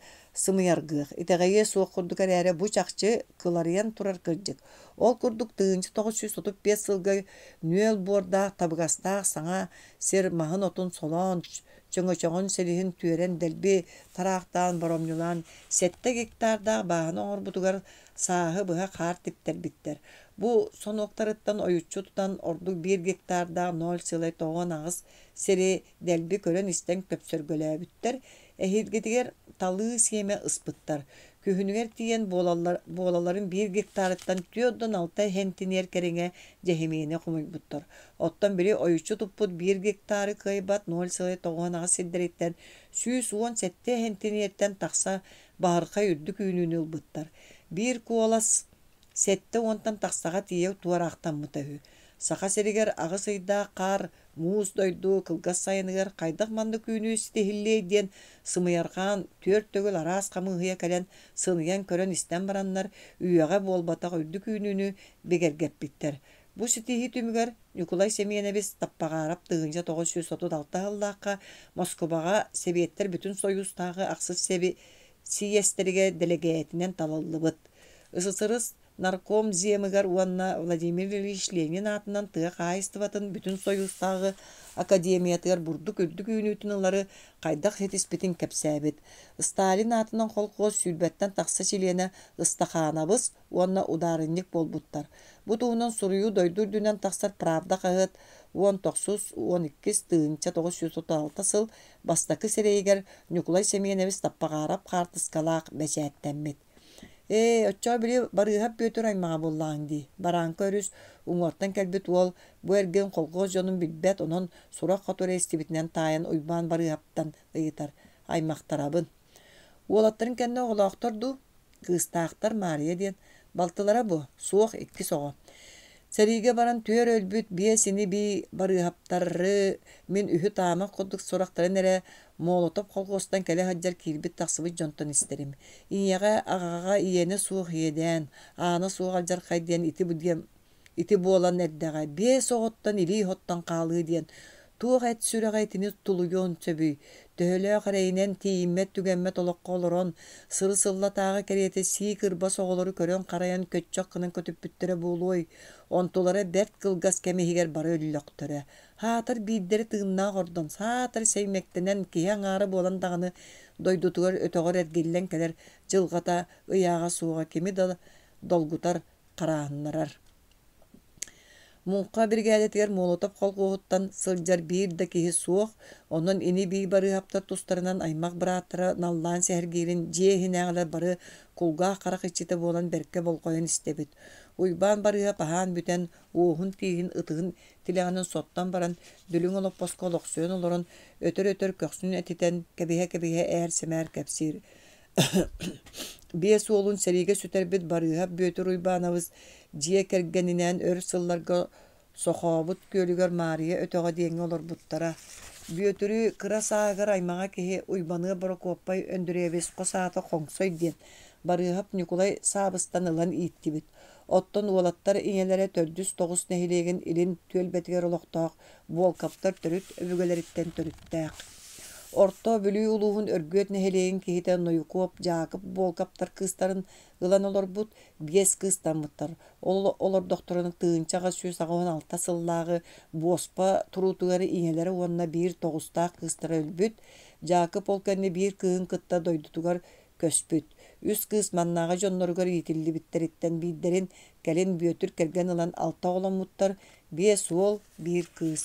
сымыйаргыах, итэҕэйиэ суох курдук эрээри бу чахчы кыларыйан турар кырдьык. Ол курдук 1935 сылга нүөл буордаах табыгастаах саҥа сир маһын-отун солоон, чөҥөчөҕүн силиһин түөрэн дэлби тараахтаан боромньулаан сэттэ гектардаах бааһына оҥорбутугар сааһы быһа хаар типтэрбиттэр. Бу сонуоктарыттан ойуччу тутан ордук биир гектардаах 0,98 сири дэлби көрөн-истэн көпсөргөлөөбүттэр, эһиилгитигэр талыы сиэмэ ыспыттар. Күһүнүгэр тиийэн буолалларын биир гектарыттан 46 сэнтиниэр кэриҥэ дьэһимиэни хомуйбуттар. Оттон били ойуччу туппут биир гектары кыайбат 0,98 сирдэриттэн 117 сэнтиниэртэн тахса баһырхай үрдүк үүнүүнү ылбыттар. Биир куолас Сэттэ уонтан тахсаҕа тиийэ туораахтаммыта үһү. Саха сиригэр аҕыс ыйдаах хаар муус дойду кылгас сайыныгар хайдах маннык үүнүү ситиһиллиэй диэн сымыйарҕаан түөрт төгүл араас хамыыһыйа кэлэн сыныйан көрөн-истэн бараннар, үйэҕэ буолбатах үрдүк үүнүүнү бигэргэппиттэр. Бу ситиһии түмүгэр Ньукулай Сэмиэнэбис Таппаҕаарап 1936 сыллаахха Москубаҕа Сэбиэттэр Бүтүн Сойуустааҕы ахсыс сийиэстэригэр дэлэгээтинэн талыллыбыт. СССР Наркомземыгар уонна Владимир Ильич Ленин аатынан тыа хаһаайыстыбатын Бүтүн Сойуустааҕы академиятыгар бурдук үрдүк үүнүүтүн ылары хайдах ситиспитин кэпсээбит. Сталин аатынан холкуос сүүрбэттэн тахса чилиэнэ ыстахаанабыс уонна удаарынньык буолбуттар. Бу туһунан суруйуу дойду үрдүнэн тахсар «Правда» хаһыат уон тохсус, уон иккис 1936 сыл бастакы сирэйигэр Ньукулай Сэмиэнэбис Таппаҕаарап хаартыскалаах бэчээттэммит. Ээ, оччоҕо били Барыыһап Бүөтүр аймаҕа буоллаҕыҥ дии. Барааҥка өрүс уҥуортан кэлбит уол бу эргин колхоз дьонун билбэт, онон сурах хоту эрэ истибитинэн таайан Уйбаан Барыыһаптан ыйытар. Аймахтарабын. Уолаттарын кэннэ оҕолоохтор дуу? Кыыстаахтар Маарыйа диэн. Балтылара бу, суох иккис оҕо. Сэриигэ баран түөр өлбүт биэс ини-бии Барыыһаптары мин үһү-таамах курдук сурахтарын эрэ Молотов колхуостан кэлэ сылдьар киирбит-тахсыбыт дьонтон истэрим. Ийэҕэ, аҕаҕа иэнэ суох иэдээн, аана суох алдьархай диэн ити диэн ити буолан эрдэҕэ биэс оҕоттон илии оттон хаалыы диэн туох эт сүрэҕэ итини тулуйуон сөбүй? Төһөлөөх эрэйинэн тиийиммэт-түгэммэт олоххо олорон, сыры-сыллатааҕы кэриэтэ сии-кырбас оҕолору көрөн-харайан көччөх гынан көтүппүттэрэ буолуой? Онтулара бэрт кылгас кэм иһигэр бары өллөхтөрө. Саатар биирдэрэ тыыннаах ордон, саатар сэймэктэнэн киһи аҥаара буолан даҕаны дойдутугар өтөҕөр эргиллэн кэлэр дьылҕата ыйааҕа суоҕа кими да долгутар, харааһыннарар. Муҥха биригээдэтигэр Молотов колхуоһуттан сылдьар биир да киһи суох, онон ини-бии Барыыһаптар тустарынан аймах бырааттара наллаан сэһэргиирин дьиэ иһинээҕилэр бары кулгаах-харах иччитэ буолан бэркэ болҕойон истэбит. Уйбаан Барыыһап аһаан бүтэн, уоһун-тииһин ытыһын тилэҕинэн соттон баран, дүлүҥ олоппоско олохсуйан олорон, өтөр-өтөр көхсүн этитэн, кэбиһэ-кэбиһэ ээр-сэмээр кэпсиир. Биэс уолун сэриигэ сүтэрбит Барыыһап Бүөтүр Уйбаанабыс дьиэ кэргэнинээн өр сылларга Сохообут күөлүгэр Маарыйа өтөҕө диэҥҥэ олорбуттара. Бүөтүрү кыра сааһыгар аймаҕа киһи Уйбаныап Борокуоппай Өндүрүөбүс хос аата Хоҥсой диэн Барыыһап Ньукулай Саабыстан ылан ииттибит. Оттон уолаттар ийэлэрэ Төрдүс Тоҕус нэһилиэгин илин түөлбэтигэр олохтоох Буолкаптар төрүт өбүгэлэриттэн төрүттээх. Орто Бүлүү улууһун Өргүөт нэһилиэгин киһитэ Нойукуоп Дьаакып Буолкаптар кыыстарын ылан олорбут, биэс кыыстаммыттар. Ол олордохторуна 1886 сыллааҕы буоспа туруутугар ийэлэрэ уонна биир тоҕустаах кыыстара өлбүт. Дьаакып ол кэннэ биир кыыһын кытта дойдутугар көспүт. Үс кыыс маннааҕы дьонноругар иитиллибиттэриттэн биирдэрин кэлин Бүөтүр кэргэн ылан алта оҕоломмуттар, биэс уол, биир кыыс.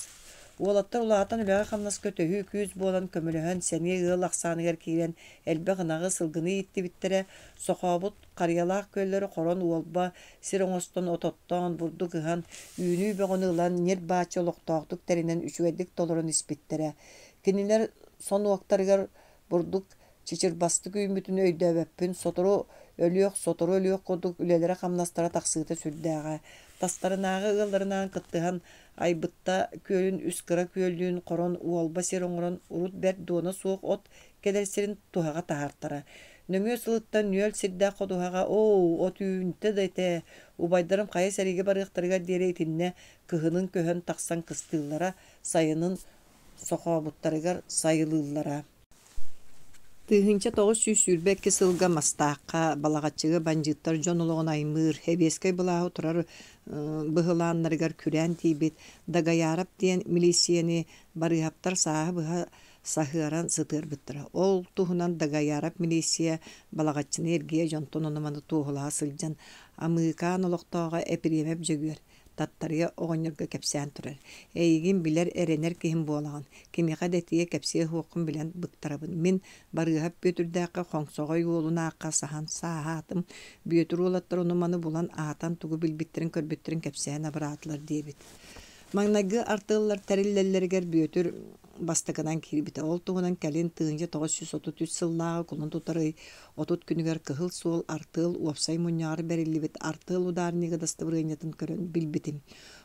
Уолаттар улаатан үлэҕэ-хамнаска төһүү күүс буолан көмөлөһөн, сэниэ ыал ахсааныгар киирэн элбэх ынаҕы, сылгыны ииттибиттэрэ, Сохообут, Харыйалаах күөллэри хорон уолба сир оҥостон от оттоон, бурдук ыһан, үүнүү бөҕөнү ылан, ньир-бааччы олохтоохтук тэринэн үчүгэйдик толорон испиттэрэ. Кинилэр сонуоктарыгар бурдук чычырбастык үүммүтүн өйдөөбөппүн, сотору өлүөх, сотору өлүөх курдук үлэлэрэ-хамнастара тахсыыта сүрдээҕэ. Тастарынааҕы ыалларынаан кыттыһан Айбытта күөлүн үс кыра күөллүүн хорон уолба сир оҥорон урут бэрт дуона суох от кэлэр сирин туһаҕа таһаартара. Нөҥүө сылыттан нүөл сирдээх ходуһаҕа оо, от үүнтэ да этэ, убайдарым хайа сэриигэ барыахтарыгар диэри итиннэ кыһынын көһөн тахсан кыстыыллара, сайынын сохообуттарыгар сайылыыллара. 1922 сылга Мастаахха, Балаҕаччыга бандьыыттар дьон олоҕун аймыыр, сэбиэскэй былааһы турар быһылааннарыгар күрээн тиийбит Дагайаарап диэн милииссийэни Барыыһаптар сааһы быһа саһыаран сытыарбыттара. Ол туһунан Дагайаарап милииссийэ Балаҕаччыны эргийэ дьонтон ону-маны туоһулаһа сылдьан Амыыкаан олохтооҕо Эпириэмэп Дьөгүөр Таттарыйа оҕонньорго кэпсээн турар: «Эйигин билэр, эрэнэр киһим буолаҕын, кимиэхэ да этиэ кэпсиэ суоххун билэн быктарабын. Мин Барыыһап Бүөтүрдээххэ Хоҥсоҕой уолун аахха саһан сааһаатым. Бүөтүр уолаттар ону-маны булан аһатан тугу билбиттэрин-көрбүттэрин кэпсээн абыраатылар» диэбит. Маҥнайгы артыаллар тэриллэллэригэр Бүөтүр бастакынан киирбитэ. Ол туһунан кэлин 1933 сыллааҕы кулун тутар ый 30 күнүгэр Кыһыл суол артыал уопсай мунньаҕар бэриллибит артыал ударнига дастабырыанньатын көрөн билбитим.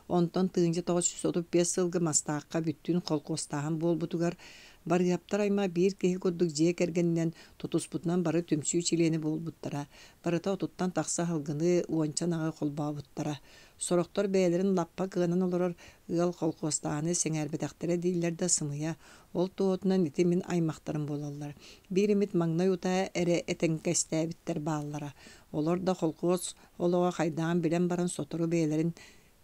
Онтон 1935 сылга Мастаахха бүттүүн холкуостааһын буолбутугар Барыһаптар аймах биир киһи курдук дьиэ кэргэнинэн тутуспутунан бары түмсүү чилиэнэ буолбуттара. Барыта отуттан тахса аһылгыны, уонча ынаҕы холбообуттара. Сорохтор бэйэлэрин лаппа кыанан олорор ыал холкуостааһыны сэҥээрбэтэхтэрэ дииллэр да сымыйа. Ол туоһутунан ити мин аймахтарым буолаллар. Биир эмит маҥнай утаа эрэ этэҥкэстээбиттэр бааллара. Олор да холкуос олоҕо хайдаҕын билэн баран сотору бэйэлэрин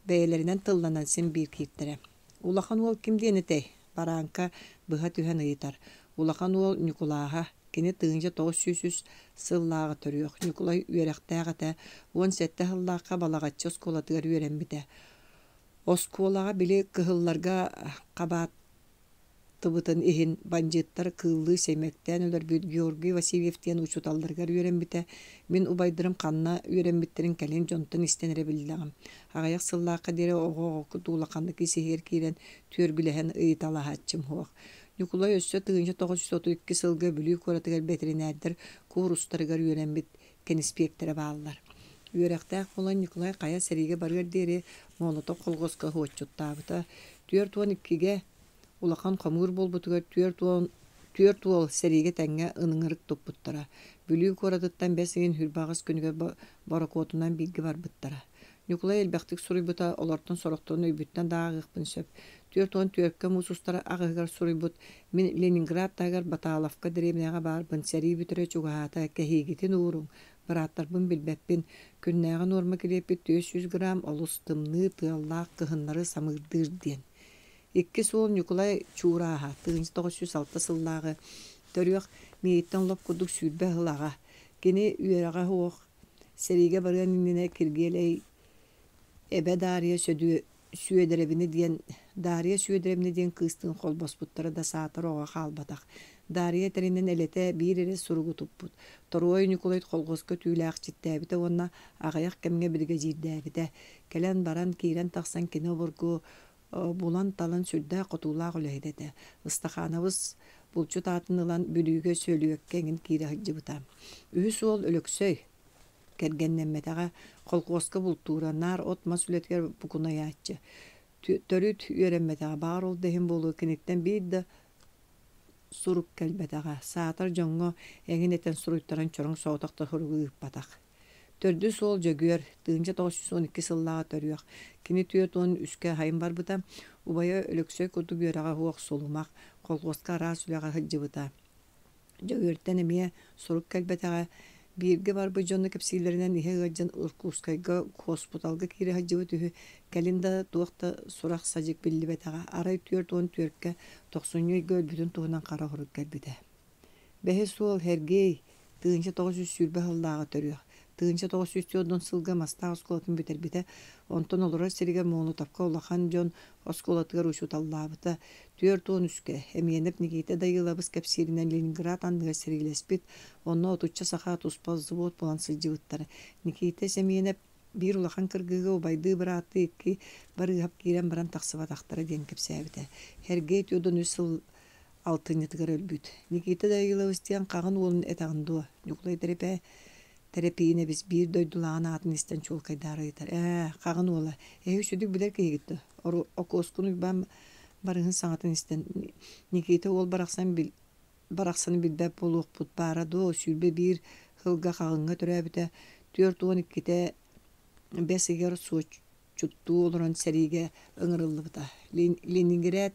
бэйэлэринэн тылланан син биир кииртэрэ. Улахан уол ким диэн этэй? Барааҥка быһа түһэн ыйытар. Улахан уол Ньукулааһа. Кини 1903 сыллааҕы төрүөх. Ньукулай үөрэхтээх этэ. 17 сыллаахха Балаҕаччы оскуолатыгар үөрэммитэ. Оскуолаҕа били кыһылларга хабаат тыбытын иһин бандьыыттар кыыллыы сэмэктээн өлөрбүт Георгий Васильев диэн учууталларыгар үөрэммитэ. Мин убайдарым ханна үөрэммиттэрин кэлин дьонтон истэн эрэ биллэҕим. Аҕыйах сыллаахха диэри оҕо-оҕо улаханнык ис-иһигэр киирэн түөргүлэһэн ыйыталаһааччым суох. Ньукулай өссө 1932 сылга Бүлүү куоратыгар бэтэринээрдэр куурустарыгар үөрэммит кэниспиэктэрэ бааллар. Үөрэхтээх буолан Ньукулай хайа сэриигэ барыар диэри Молотов колхуоска уһуоччуттаабыта. 42-гэ улахан хомуур буолбутугар 44 уол сэриигэ тэҥҥэ ыныҥырык туппуттара. Бүлүү куоратыттан бэс ыйын 28 күнүгэр борокуотунан бииргэ барбыттара. Ньукулай элбэхтик суруйбута, олортон сорохторун өйбүттэн да ааҕыахпын сөп. 44-кэ муус устар аҕыһыгар суруйбут «Мин Ленинград таһыгар Баталовка дэриэбинэҕэ баарбын, сэрии бүтэрэ чугаһаата, кэһиигитин ууруҥ, бырааттарбын билбэппин, күннээҕи нуорма килиэппит 400 грамм, олус тымныы, тыаллаах, кыһыннары самыырдыыр» диэн. Иккис уол Ньукулай Чуурааһа, 1906 сыллааҕы төрүөх, миигиттэн лоп курдук 20 сыл аҕа. Кини үөрэҕэ суох, Сэриигэ барыан иннинэ Киргиэлэй эбэ Даарыйа Сүөдэрэбинэ диэн Даарыйа Сүөдэрэбинэ диэн кыыстыын холбоспуттара да саатар оҕо хаалбатах. Даарыйа этэринэн элэтэ биир эрэ суругу туппут. Торуой Ньукулай колхуоска түүлээхчиттээбитэ уонна аҕыйах кэмҥэ биригэдьиирдээбитэ. Кэлэн баран киирэн-тахсан кини обургу булан-талан сүрдээх хотуулаах үлэһит этэ. Ыстахаанабыс булчут аатын ылан Бүлүүгэ сөлүөккэ эҥин киирэ сылдьыбыта. Үһүс уол Өлөксөй кэргэннэммэтэҕэ, колхуоска бултуура, наар от-мас үлэтигэр букунайааччы. Төрүт үөрэммэтэҕэ, баҕар ол да иһин буолуо, киниттэн биир да сурук кэлбэтэҕэ. Саатар дьоҥҥо эҥин этэн суруйтаран чороҥ соҕотох да суругу ыыппатах. Төрдүс уол Дьөгүөр, 1912 сыллааҕы төрүөх. Кини 43-кэ аһайын барбыта. Убайа Өлөксөй курдук үөрэҕэ суох сулумах, колхуоска араас үлэҕэ сылдьыбыта. Дьөгүөртэн эмиэ сурук кэлбэтэҕэ. Бииргэ барбыт дьоно кэпсииллэринэн иһэ ыалдьан Иркутскайга хоспуталга киирэ сылдьыбыт үһү. Кэлин да туох да сурах-садьык биллибэтэҕэ. Арай 44-кэ тохсунньу ыйга өлбүтүн туһунан хара сурук кэлбитэ. Бэһис уол Һэргиэй 1920 сыллааҕы төрүөх, 1940 сылга Мастаах оскуолатын бүтэрбитэ, онтон олорор сиригэр Молотовка улахан дьон оскуолатыгар учууталлаабыта. 43-кэ Эмиэнэп Никита Дайыылабыс кэпсииринэн Ленинград анныгар сэриилэспит, онно отучча саха туспа взвод буолан сылдьыбыттар. Никита Сэмиэнэп биир улахан кыргыыга убайдыы-бырааттыы икки Барыыһап киирэн баран тахсыбатахтара диэн кэпсээбитэ. Һэргиэй 43 сыл алтынньытыгар өлбүт. Никита Данилович диэн хаҕын уолун этэҕин дуо? Ньукулай Тэрэпээ Тэрэпиинэбис биир дойдулааҕын аатын истэн чуолкайдаары ыйытар. Ээ, хаҕын уола, эһиги үчүгдүк билэр киһигит дуо? Окуоскун Уйбаан барыһын саҥатын истэн, Никита уол барахсан барахсаны билбэт буолуохпут баара дуо, 21 сылга Хаҕыҥҥа төрөөбүтэ, 42-тэ бэс ыйыгар чуттуу олорон сэриигэ ыҥырыллыбыта. Ленинград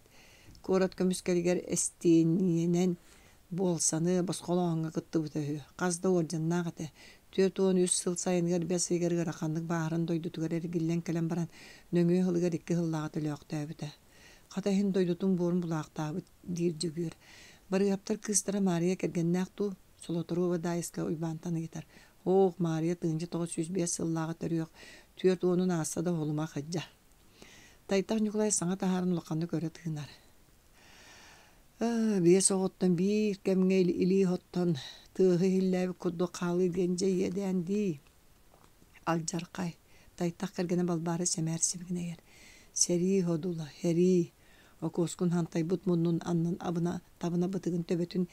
куорат көмүскэлигэр эстиэнийэнэн буолсаны босхолооһуҥҥа кыттыбыта үһү. Хас да уордьаннаах этэ. 43 сыл сайыныгар бэс ыйыгар ыараханнык бааһыран дойдутугар эргиллэн кэлэн баран, нөҥүө сылыгар икки сыллааҕы төлөөхтөөбүтэ. Хата иһин дойдутун буорун булаахтаабыт, диир Дьөгүөр. Барыыһаптар кыыстара Маарыйа кэргэннээх дуу? Солоторуова Даайыска Уйбаантан ыйытар. Оох, Маарыйа 1905 сыллааҕы төрүөх, 40-ун аасса да уһулума сылдьар. Тайтах Ньукулай саҥа таһааран улаханнык өрө тыынар. Биэс оҕоттон биир кэмҥэ илии оттон тыаһы иһиллээбит курдук хаалыы диэн дьэ иэдээн дии. Алдьархай, Тайтах кэргэнэ Балбаара сэмээр сибигинэйэр. Сэрии содула, сэрии. Окуоскун хантайбыт муннун аннын абына табына бытыгын төбөтүн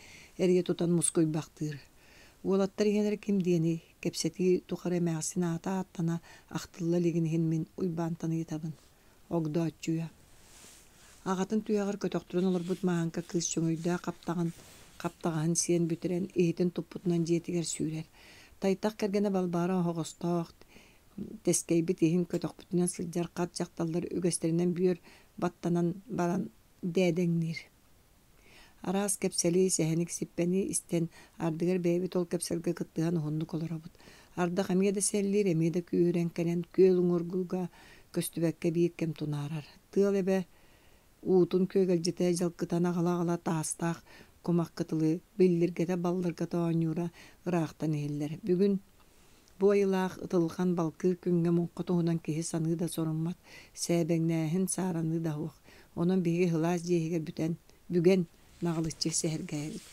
эрийэ тутан мускуйбахтыыр. Уолаттар ийэлэрэ ким диэний? Кэпсэтии тухары эмээхсин аата ааттана ахтылла илигин иһин мин Уйбаантан ыйытабын. Огдооччуйа. Аҕатын түһэҕэр көтөхтөрөн олорбут Мааҥка кыыс чөҥөйдөөх хаптаҕын хаптаҕаһын сиэн бүтэрэн, иһитин туппутунан дьиэтигэр сүүрэр. Тайтах кэргэнэ Балбаара оһоҕостоох, тэскэйбит иһин көтөхпүтүнэн сылдьар хат дьахталлар үгэстэринэн бүөр баттанан баран дээдэҥниир. Араас кэпсэли, сэһэни-сиппэни истэн, ардыгар бэйэбит ол кэпсэлгэ кыттыһан уһуннук олоробут. Ардах эмиэ да сэллиир, эмиэ да күүһүрэн кэлэн күөл уҥуоргуга көстүбэккэ биир кэм тунаарар. Тыал эбэ уутун күөгэлдьитэ дьалкытан аҕала-аҕала таастаах кумах кытылы биллиргэтэ-баллыргата оонньуура ыраахтан иһиллэр. Бүгүн бу айылаах ытылҕан балкыыр күҥҥэ муҥха туһунан киһи саныы да соруммат, сээбэҥнээһин, саараныы да суох. Онон биһиги сылаас дьиэ иһигэр бүтэн, бүгэн наҕылыччы сэһэргээбит.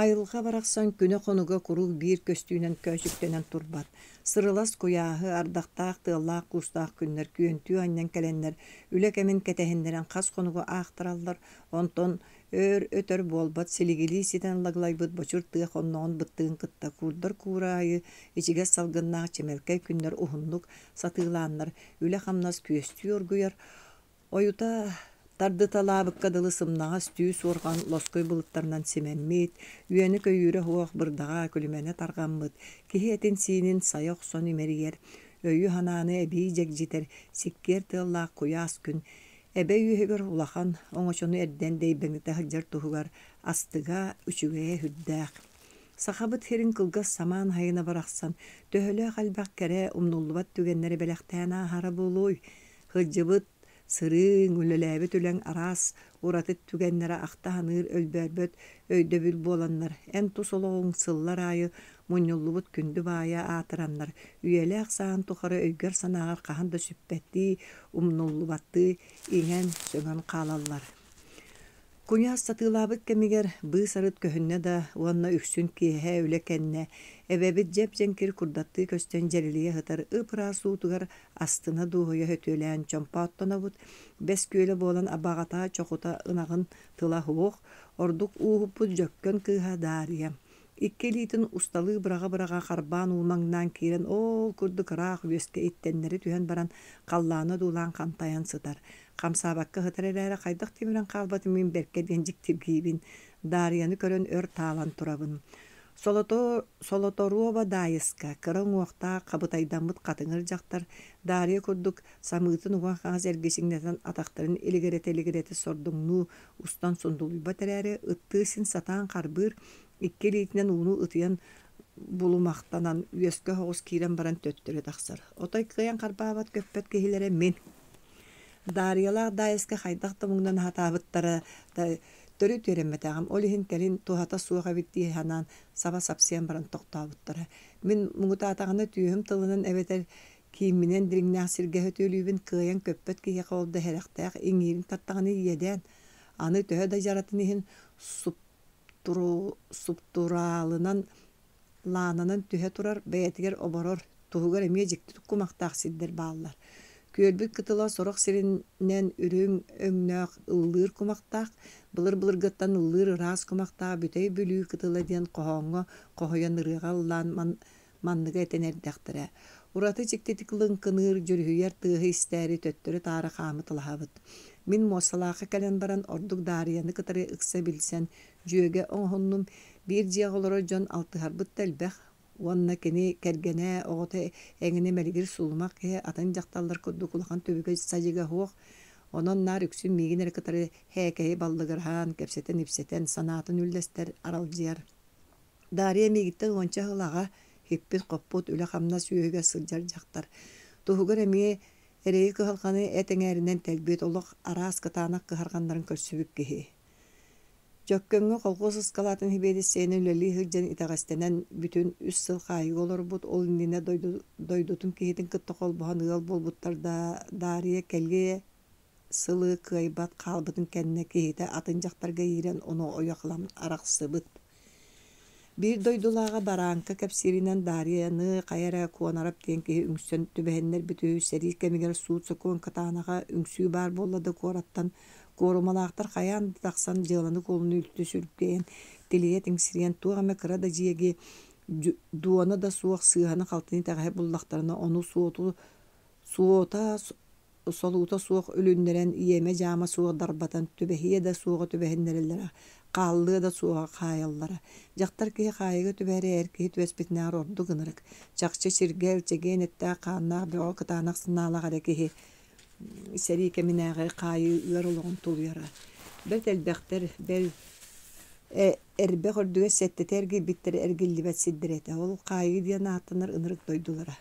Айылҕа барахсан күнэ-хонуга куруук биир көстүүнэн көөчүктэнэн турбат. Сырылас куйааһы, ардахтаах, тыаллаах-куустаах күннэр күөнтүү анньан кэлэннэр, үлэ кэмин кэтэһиннэрэн хас хонугу аахтараллар, онтон Өр өтөр буолбат силигилии ситэн лаглайбыт бочур тыа хонноҕун быттыгын кытта куурдар куураайы, ичигэс салгыннаах чэмэлкэй күннэр уһуннук сатыылааннар, үлэ-хамнас күөстүү оргуйар, ойута тардыталаабыкка дылы сымнаҕас түү суорҕан лоскуй былыттарынан симэммит, үөнэ-көйүүрэ суох бырдаҕа күлүмэнэ тарҕаммыт, киһи этин-сиинин сайа охсон имэрийэр, өйү-санааны эбии дьэгдьитэр сиккиэр тыаллаах куйаас күн Эбэ үөһүгэр улахан оҥочону эрдэн дэйбэҥнэтэ сылдьар туһугар астыга, үчүгэйэ сүрдээх. Сахабыт сирин кылгас самаан сайына барахсан төһөлөөх элбэх кэрэ, умнуллубат түгэннэри бэлэхтээн ааһара буолуой? Сылдьыбыт сырыыҥ, үлэлээбит үлэҥ араас ураты түгэннэрэ ахта саныыр өлбөөрбөт өйдөбүл буоланнар, эн тус олоҕуҥ сыллар аайы мунньуллубут күндү баайа аатыраннар, үйэлээх сааһын тухары өйгөр-санааҕар хаһан да сүппэттии, умнуллубаттыы иҥэн, сөҥөн хаалаллар. Куйаас сатыылаабыт кэмигэр быыс-арыт көһүннэ да уонна үксүн киэһэ үлэ кэннэ эбэбит дьэп-дьэҥкир курдаттыы көстөн дьэрэлийэ сытар ып-ыраас уутугар астына дуоһуйа сөтүөлээн чомпооттонобут, бэс күөлэ буолан абаҕата чохута ынаҕын тыла суох, ордук ууһуппут Дьөккөн кыыһа Даарыйа Икки илиитин усталыы быраҕа-быраҕа харбаан уумаҥнаан киирэн оол курдук ыраах үөскэ иттэннэри түһэн баран халлааны одуулаан хантайан сытар. Хамсаабакка сытар эрээри хайдах тимирэн хаалбатын мин бэркэ диэн дьиктиргиибин. Даарыйаны көрөн өр таалан турабын. Солото, Солоторуоба Даайыска, кыра уҥуохтаах, хабытайдаммыт хатыҥыр дьахтар, Даарыйа курдук самыытын уҥа-хаҥас эргичиҥнэтэн атахтарын илигирэтэ-илигирэтэ сордоҥнуу устан сундулуйбат эрээри, ыттыы син сатаан харбыыр, икки илиитинэн ууну ытыйан булумахтанан үөскэ соҕус киирэн баран төттөрү тахсар. Отой кыайан харбаабат көппөт киһилэрэ мин. Даарыйалаах Даайыска хайдах да муҥнан аһатаабыттара да төрүт үөрэммэтэҕим. Ол иһин кэлин туһата суох эбит дии санаан саба сапсыйан баран тохтообуттара. Мин муҥутаатаҕына түөһүм тылынан эбэтэр киимминэн дириҥнээх сиргэ сөтүөлүүбүн кыайан көппөт киһиэхэ ол да сэрэхтээх иҥиирин тартаҕына иэдээн. Аны төһө да дьаратын иһин суптураалынан лаананан түһэ турар, бэйэтигэр оборор, туһугар эмиэ дьикти кумахтаах сирдэр бааллар. Күөлбүт кытыла сорох сиринэн үрүҥ өҥнөөх ыллыыр кумахтаах, былыр-былыргыттан ыллыыр ыраас кумахтаах Бүтэй Бүлүү кытыла диэн хоһооҥҥо хоһуйан ырыаҕа ыллаан манныгы этэн эрдэхтэрэ. Ураты дьиктитик лыҥкыныыр, дьүрүһүйэр тыаһы истээри төттөрү-таары хаамыталаһабыт. Мин Муосалаахха кэлэн баран ордук Даарыйаны кытары ыкса билсэн, дьүөгэ оҥоһуннум. Биир дьиэҕэ олорор дьон алтыһарбыт да элбэх. Уонна кини кэргэнэ, оҕото эҥинэ мэлигир сулумах киһи атын дьахталлар курдук улахан түбүгэ-садьыга суох. Онон наар үксүн миигин эрэ кытары һээкэйи баллыгыраһан, кэпсэтэн-ипсэтэн, санаатын үллэстэр, аралдьыйар. Дарья миигиттэн уонча сыл аҕа, хиппит-хоппут, үлэ-хамнас үөһүгэр сылдьар дьахтар. Туһугар эмиэ эрэйи-кыһалҕаны эт эҥээринэн тэлбит, олох араас кытаанах кыһарҕаннарын көрсүбүт киһи. Дьөккөҥҥө колхуос ыскалаатын сэбиэдиссэйинэн үлэлии сылдьан итэҕэстэнэн бүтүн үс сыл хаайыыга олорбут, ол иннинэ дойдутун киһитин кытта холбоһон ыал буолбуттар да, Дарья кэлиэ сылы кыайбат хаалбытын кэннэ киһитэ атын дьахтарга иирэн ону ойох ылан арахсыбыт. Биир дойдулааҕа Барааҥка кэпсииринэн Дарьяны хайа эрэ Куонарап диэн киһи үҥсэн түбэһиннэрбит үһү. Сэрии кэмигэр суут-сокуон кытаанаҕа, үҥсүү баар буолла да куораттан куорумалаахтар хайаан да тахсан дьыаланы-куолуну үлтү сүргэйэн, тилийэ тиҥсирийэн туох эмэ кыра да дьиэги дуона да суох сыыһаны-халтыны итэҕэһи буллахтарына ону суоту суота солуута суох үлүннэрэн, иэмэ-дьаама суох дарбатан, түбэһиэ да суоҕа түбэһиннэрэллэрэ, хааллыа да суоҕа хаайаллара. Дьахтар киһи хаайыыга түбэһэрэ эр киһи түбэспитинээҕэр ордук ынырык. Чахчы чиргэл, чэгиэн эттээх, хааннаах, бөҕө кытаанах санаалаах эрэ киһи сэрии кэминээҕи хаайыы ыар олоҕун тулуйара. Бэрт элбэхтэр, бэл, эрбэх үрдүгэр сэттэтэ эргийбиттэр эргиллибэт сирдэрэ этэ. Ол хаайыы диэн ааттанар ынырык дойдулара.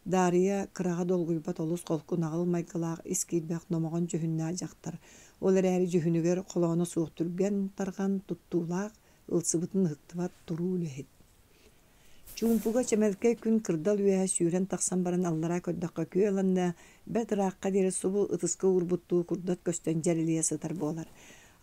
Даарыйа кыраҕа долгуйбат олус холку наҕыл майгылаах, ис киирбэх номоҕон дьүһүннээх дьахтар. Ол эрээри дьүһүнүгэр холооно суох түргэн-тарҕан туттуулаах, ылсыбытын ыһыктыбат туруу үлэһит. Чуумпуга чэмэлкэй күн кырдал үөһэ сүүрэн тахсан баран аллараа көрдөххө күөл анна бэрт ыраахха диэри субу ытыска уурбуттуу курдат көстөн дьэрэлийэ сытар буолар.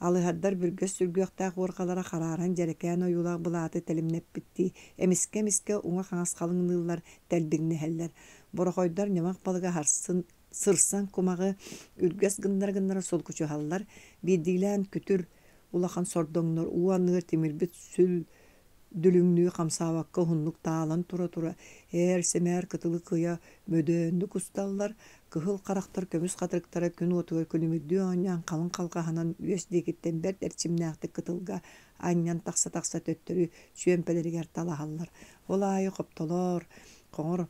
Алыһардар бүргэс сүргүөхтээх уорҕалара харааран дьэрэкээн ойуулаах былааты тэлимнэппиттии эмискэ-эмискэ уҥа-хаҥас халыҥныыллар, тэлбиҥнэһэллэр. Борохойдор ньамах балыга харсын, сырсан кумаҕы үргэс гыннара-гыннара сулгучуһаллар, биирдиилээн күтүр улахан сордоҥнор уу анныгар тимирбит сүл дүлүҥнүү хамсаабакка уһуннук таалан тура-тура ээр-сэмээр кытылы кыйа мөдөөннүк усталлар, кыһыл харахтар көмүс хатырыктара күн уотугар күлүмүрдүү оонньоон халыҥ халҕаһанан үөс диэкиттэн бэрт эрчимнээхтик кытылга анньан тахса-тахса төттөрү чүөмпэлэригэр талаһаллар. Ол аайы хоптолоор, хоҥор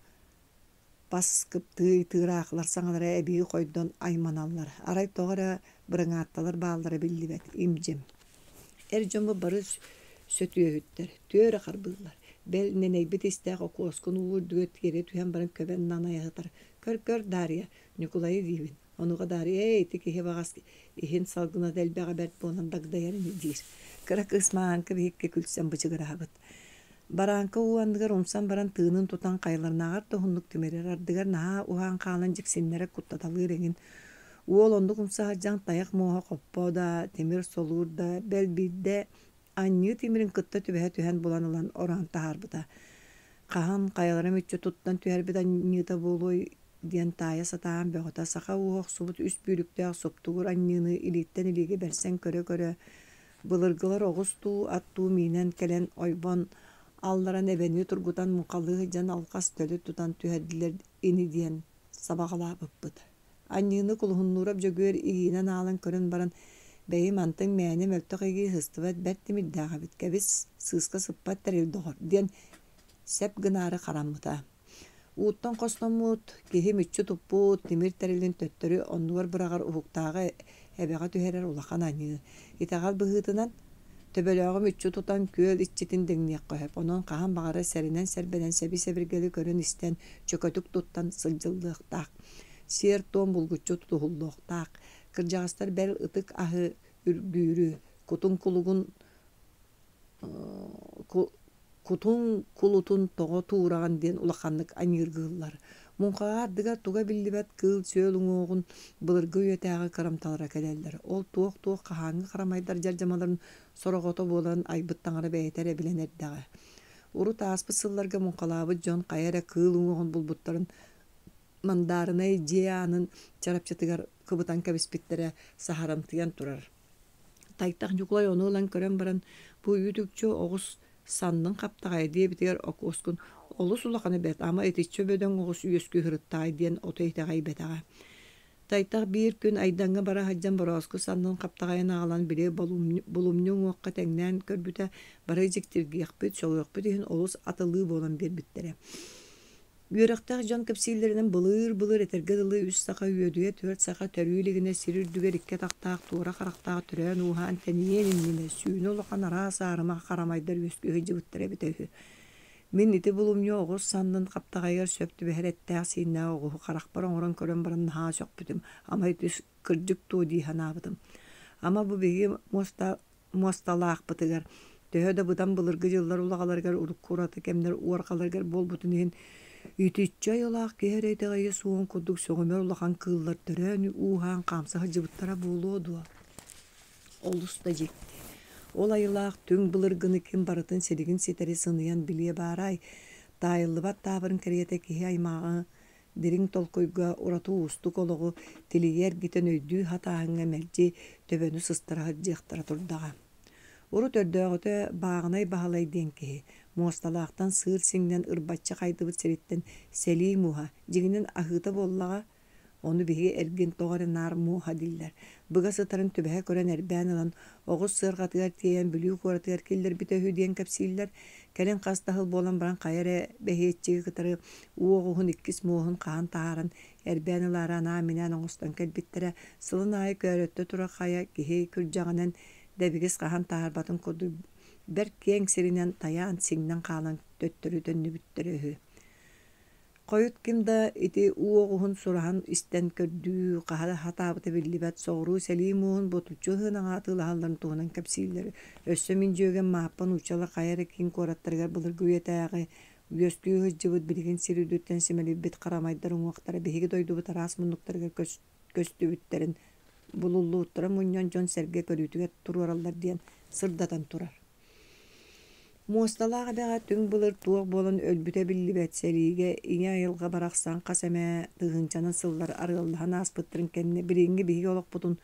Бас кыптыый тыыраахылар саҥалара эбии хойдон айманаллар, арай тоҕо эрэ бырыҥаатталар бааллара биллибэт, им-дьим. Эр дьоммут бары сөтүөһүттэр, түөрэ харбыыллар, бэл нэнэйбит истээх Окуоскун уу үрдүгэр тиэрэ түһэн баран көбөн нанайа сытар: «Көр-көр, Даарыйа, Ньукулайы диибин, Онуоха Даарыйа ээ, ити киһи баҕас иһин салгына да элбэҕэ бэрт буолан дагдайар ини диир. Кыра кыыс Мааҥка биһикки күлсэн бычыгыраһабыт. Барааҥка уу анныгар умсан баран тыынын тутан хайаларынааҕар да уһуннук тимирэр, ардыгар наһаа уһаан хаалан дьиксиннэрэ куттаталыыр эҥин. Уол оннук умса сылдьан тайах муоһа хоппо да, тимир солуур да, бэл биирдэ анньыы тимирин кытта түбэһэ түһэн булан ылан ороон таһаарбыта. Хаһан хайалара мүччү туттан түһэрбит анньыыта буолуой диэн таайа сатаан бөҕөтө саха ууһа охсубут үс бүүрүктээх суптугур анньыыны илииттэн илиигэ бэрсэн көрө-көрө, былыргылар оҕус дуу, ат дуу миинэн кэлэн ойбон алларан эбэни тургутан муҥхалыы сылдьан алҕас төлө тутан түһэрдилэр ини диэн сабаҕалаабыппыт. Анньыыны Кулуһуннуурап Дьөгүөр игиинэн аалан көрөн баран, «Бэйи, мантыҥ мээнэ мөлтөх игии сыстыбат бэрт тимирдээх эбит, кэбис, сыыска сыппат тэрил доҕор» диэн сэп гынаары хараммыта. Ууттан хостоммут, киһи мүччү туппут тимир тэрилин төттөрү оннугар быраҕар уһуктааҕы эбэҕэ түһэрэр улахан аньыы. Итэҕэл быһыытынан, төбөлөөҕү мүччү тутан күөл иччитин дэҥниэххэ сөп. Онон хаһан баҕарар сэрэнэн-сэрбэнэн сэби-сэбиргэли көрөн-истэн, чөкөтүк туттан сылдьыллыахтаах. Сиэр-туом булгуччу тутуһуллуохтаах. Кырдьаҕастар бэл ытык аһы үргүүрү, кутун кулугун кутун кулутун тоҕо туураҕын диэн улаханнык аньыыргыыллар. Муҥхаҕа ардыгар туга биллибэт кыыл-сүөл уҥуоҕун былыргы үйэтээҕи кырамталара кэлэллэр. Ол туох-туох хаһааҥҥы харамайдар дьардьамаларын сороҕото буолан айбыт таҥара бэйэтэ эрэ билэн эрдэҕэ. Урут ааспыт сылларга муҥхалаабыт дьон хайа эрэ кыыл уҥуоҕун булбуттарын мандаарынай дьиэ аанын чарапчытыгар кыбытан кэбиспиттэрэ саһарамтыйан турар. Тайтах Ньукулай ону ылан көрөн баран, бу үүт-үкчү оҕус саннын хаптаҕайа диэбитигэр Окуоскун олус улахана бэрт, ама итиччэ бөдөҥ оҕус үөскүү сырыттаҕай диэн отой итэҕэйбэтэҕэ. Тайтах биир күн Айдаҥҥа бара сылдьан борооску саннын хаптаҕайын аҕалан били булумньу уҥуохха тэҥнээн көрбүтэ, бары дьиктиргиэхпит, сөҕүөхпүт иһин олус атылыы буолан биэрбиттэрэ. Үөрэхтээх дьон кэпсииллэринэн былыыр-былыр этэргэ дылы үс саха үөдүйэ, түөрт саха төрүү илигинэ сир үрдүгэр икки атахтаах, туора харахтаах төрөөн-ууһаан тэнийиэн иннинэ сүүнэ улахан араас аарыма харамайдар үөскүү сылдьыбыттара эбитэ үһү. Мин ити булумньу оҕус саннын хаптаҕайыгар сөп түбэһэр эттээх-сииннээх оҕуһу харахпар оҥорон көрөн баран наһаа сөхпүтүм, ама ити кырдьык дуо дии санаабытым. Ама бу биһиги муоста муосталаахпытыгар, төһө да быдан былыргы дьыллар улаҕаларыгар урукку ураты кэмнэр уорҕаларыгар буолбутун иһин, итиччэ айылаах киһи эрэ итэҕэйиэ суоҕун курдук сөҕүмэр улахан кыыллар төрөөн-ууһаан хаамса сылдьыбыттара буолуо дуо? Олус да дьикти. Ол айылаах түҥ былыргыны ким барытын силигин ситэри сыныйан билиэ баарай, таайыллыбат таабырын кэриэтэ киһи аймаҕы дириҥ толкуйга ураты уустук олоҕу тилийэ эргитэн өйдүү сатааһыҥҥа мэлдьи төбөнү сыстара сылдьыахтара турдаҕа. Урут өрдөөҕүтэ Бааҕынай Баһылай диэн киһи муосталаахтан сыыр сиҥнэн ырбаччы хайдыбыт сириттэн сэлии муоһа, дьиҥинэн аһыыта буоллаҕа, Ону биһиги эргин тоҕо эрэ наар муоһа дииллэр. Быга сытарын түбэһэ көрөн эрбээн ылан, оҕус сыарҕатыгар тиэйэн Бүлүү куоратыгар киллэрбитэ үһү диэн кэпсииллэр. Кэлин хас да сыл буолан баран хайа эрэ бэһиэччиги кытары уу оҕуһун иккис муоһун хаһан таһааран, эрбээн ылаары анаан-минээн оҥостон кэлбиттэрэ. Сылын аайы көөрөттө турар хайа киһи күрдьэҕинэн дэбигис хаһан таһаарбатын курдук бэрт киэҥ сиринэн тайаан сиҥнэн хаалан төттөрү төннүбүттэрэ үһү. Хойут ким да ити уу оҕуһун сураһан истэн көрдүү, хаһа сатаабыта биллибэт, соҕуруу сэлии муоһун ботуччу ыһынаҕа атыылаһалларын туһунан кэпсииллэр. Өссө мин дьүөгэм Мааппа нууччалар хайа эрэ киин куораттарыгар былыргы үйэтээҕи үөскүү сылдьыбыт билигин сир үрдүттэн симэлийбит харамайдар уҥуохтара биһиги дойдубут араас муннуктарыгар көстүбүттэрин булуллубуттарын мунньан дьон-сэргэ көрүүтүгэр туруораллар диэн сырдатан турар. Муосталаах эбэҕэ түҥ былыр туох буолан өлбүтэ биллибэт сэриигэ ийэ айылҕа барахсан хас эмэ тыһыынчанан сыллар арыаллаһан ааспыттарын кэннэ билиҥҥи биһиги олохпутун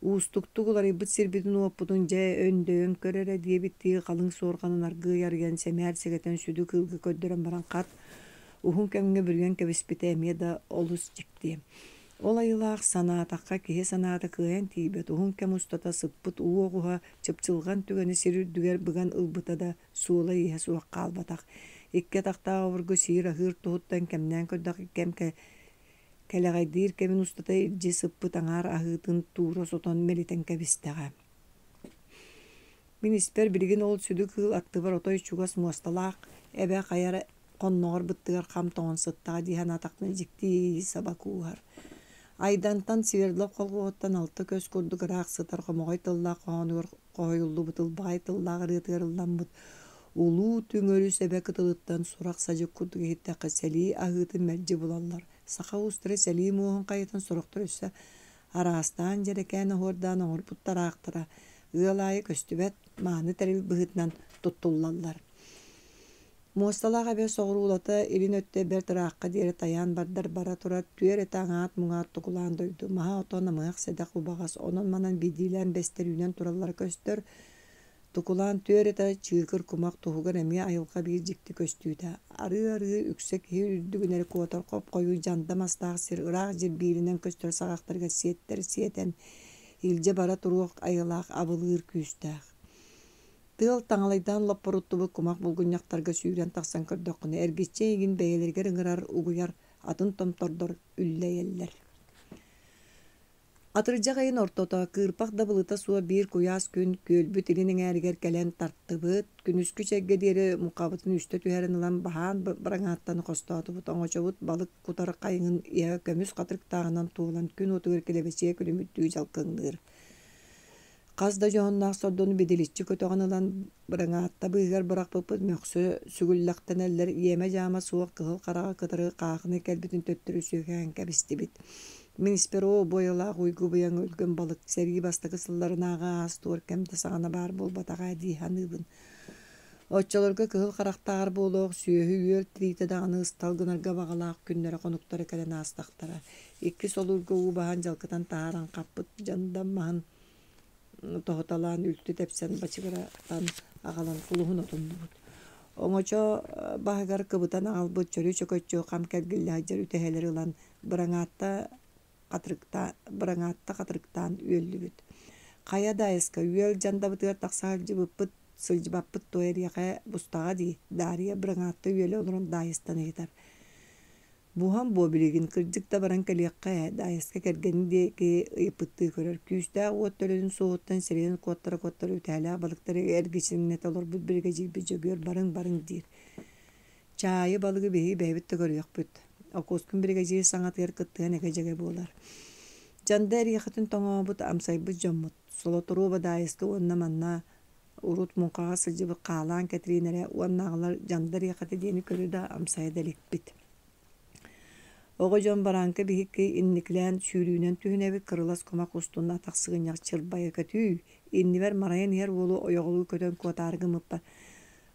уустуктук уларыйбыт сирбитин-уоппутун дьэ өндөйөн көр эрэ диэбиттии халыҥ суорҕанын аргыый арыйан сэмээр сэгэтэн сүдү кыылга көрдөрөн баран хат уһун кэмҥэ бүрүйэн кэбиспитэ эмиэ да олус дьикти. Ол айылаах санаатахха киһи санаата кыайан тиийбэт уһун кэм устата сыппыт уу оҕуһа чыпчылҕан түгэни сир үрдүгэр быган ылбыта да суола-ииһэ суох хаалбатах. Икки атахтаах обургу сиир-аһыыр туһуттан кэмнээн көрдөххө кэм кэлэҕэйдиир кэмин устата илдьи сыппыт аҥаар аһыытын туура сотон мэлитэн кэбистэҕэ. Мин испэр билигин ол сүдү кыыл аттыбар отой чугас муосталаах эбэ хайа эрэ хонноҕор быттыгар хам тоҥон сыттаҕа дии санаатахпына дьикти иэйии саба кууһар. Айдантан Свердлов колхуоһуттан алта көс курдук ыраах сытар хомоҕой тыллаах хоһоонугар хоһуйуллубут ылбаҕай тыллаах ырыатыгар ылламмыт улуу түҥ өрүс эбэ кытылыттан сурах-садьык курдук иһиттэххэ сэлии аһыытын мэлдьи булаллар. Саха уустара сэлии муоһун хайытан сорохтор өссө араастаан дьэрэкээн оһуордаан оҥорбут тараахтара ыал аайы көстүбэт мааны тэрил быһыытынан туттуллаллар. Муосталаах эбэ соҕуруулата илин өттө бэрт ыраахха диэри тайаан бардар бара турар түөр этэ аҥаат-муҥаат тукулаан дойду маһа-ото намыһах сэдэх убаҕас онон-манан биирдиилээн бэстэр үүнэн тураллара көстөр. Тукулаан түөр этэ чыыкыр кумах туһугар эмиэ айылҕа биир дьикти көстүүтэ. Арыы-арыы үксэ киһи үрдүгүн эрэ куотар хоп-хойуу дьанда мастаах сир ыраах дьирбииринэн көстөр саҕахтарыгар сиэттэр сиэтэн илдьэ бара туруох айылаах абылыыр күүстээх. Тыал таҥалайдаан лоппоруттубут кумах булгунньахтарга сүүрэн тахсан көрдөххүнэ, эргиччи эйигин бэйэлэригэр ыҥырар, угуйар атын томтордор үллэйэллэр. Атырдьах ыйын ортото, кыырпах да былыта суох биир куйаас күн күөлбүт илин эҥээригэр кэлэн тартыбыт, күнүскү чэйгэ диэри муҥхабытын үстэ түһэрэн ылан баһаан быраҥааттан хостоотубут, оҥочобут балык кутар хайыҥын иһэ көмүс хатырыктааҕынан туолан күн уотугар килэбэчийэ күлүмүрдүү дьалкыҥныыр. Хас да дьоһуннаах сордону бидиличчи көтөҕөн ылан быраҥаатта быыһыгар бырахпыппыт мөхсө сүгүллэхтэнэллэр иэмэ-дьаама суох кыһыл хараҕа кытары хаахынай кэлбитин төттөрү сүөкээн кэбистибит. Мин испэр оо буойалаах уйгу-быйаҥ өлгөм балык сэрии бастакы сылларынааҕы аас-туор кэм да саҕана баар буолбатаҕа дии саныыбын. Оччолорго кыһыл харахтааҕар буолуох сүөһү үөл тириитэ даҕаны ыстал гынарга баҕалаах күннэрэ-хонуктара кэлэн аастахтара. Икки солуурга уу баһан дьалкытан таһааран хаппыт дьандам маһын тоһуталаан үлтү тэпсэн бачыгыратан аҕалан кулуһун отуннубут. Оҥочо баһыгар кыбытан аҕалбыт чөрү-чөкөччү хам кэргиллэ сылдьар үтэһэлэри ылан быраҥаатта быраҥаатта хатырыктаан үөллүбүт. Хайа Даайыска, үөл дьандабытыгар тахса сылдьыбыппыт, сылдьыбаппыт дуо эриэхэ бустаҕа дии, Даарыйа быраҥаатта үөлэ олорон Даайыстан ыйытар. Буһан буо билигин кырдьык да баран кэлиэххэ ээ, Даайыска кэргэнин диэки ыйыппыттыы көрөр, күүстээх уот төлөнүн суоһуттан сирэйин куоттара-куоттара үтэһэлээх балыктары эргичиҥнэтэ олорбут биригэдьиирбит Дьөгүөр барыҥ-барыҥ диир. Чаайы балыгы биһиги бэйэбит да көрүөхпүт. Окуоскун биригэдьиир саҥатыгар кыттыһан эгэ-дьэгэ буолар. Дьанда эриэхэтин тоҥообут, амсайбыт дьоммут. Солотуруоба Даайыска уонна манна урут муҥхаҕа сылдьыбыт Хаалаан Кэтириин эрэ уонна аҕалар Дьанда эриэхэтэ диэни көрө да, амсайа да иликпит. Оҕо дьон барааҥка биһикки инникилээн сүүрүүнэн түһүнэбит, кырылас кумах устун атах сыгынньах чырбайа көтүү, иннибэр марайан иһэр уолу ойоҕолуу көтөн куотаары гыммыппар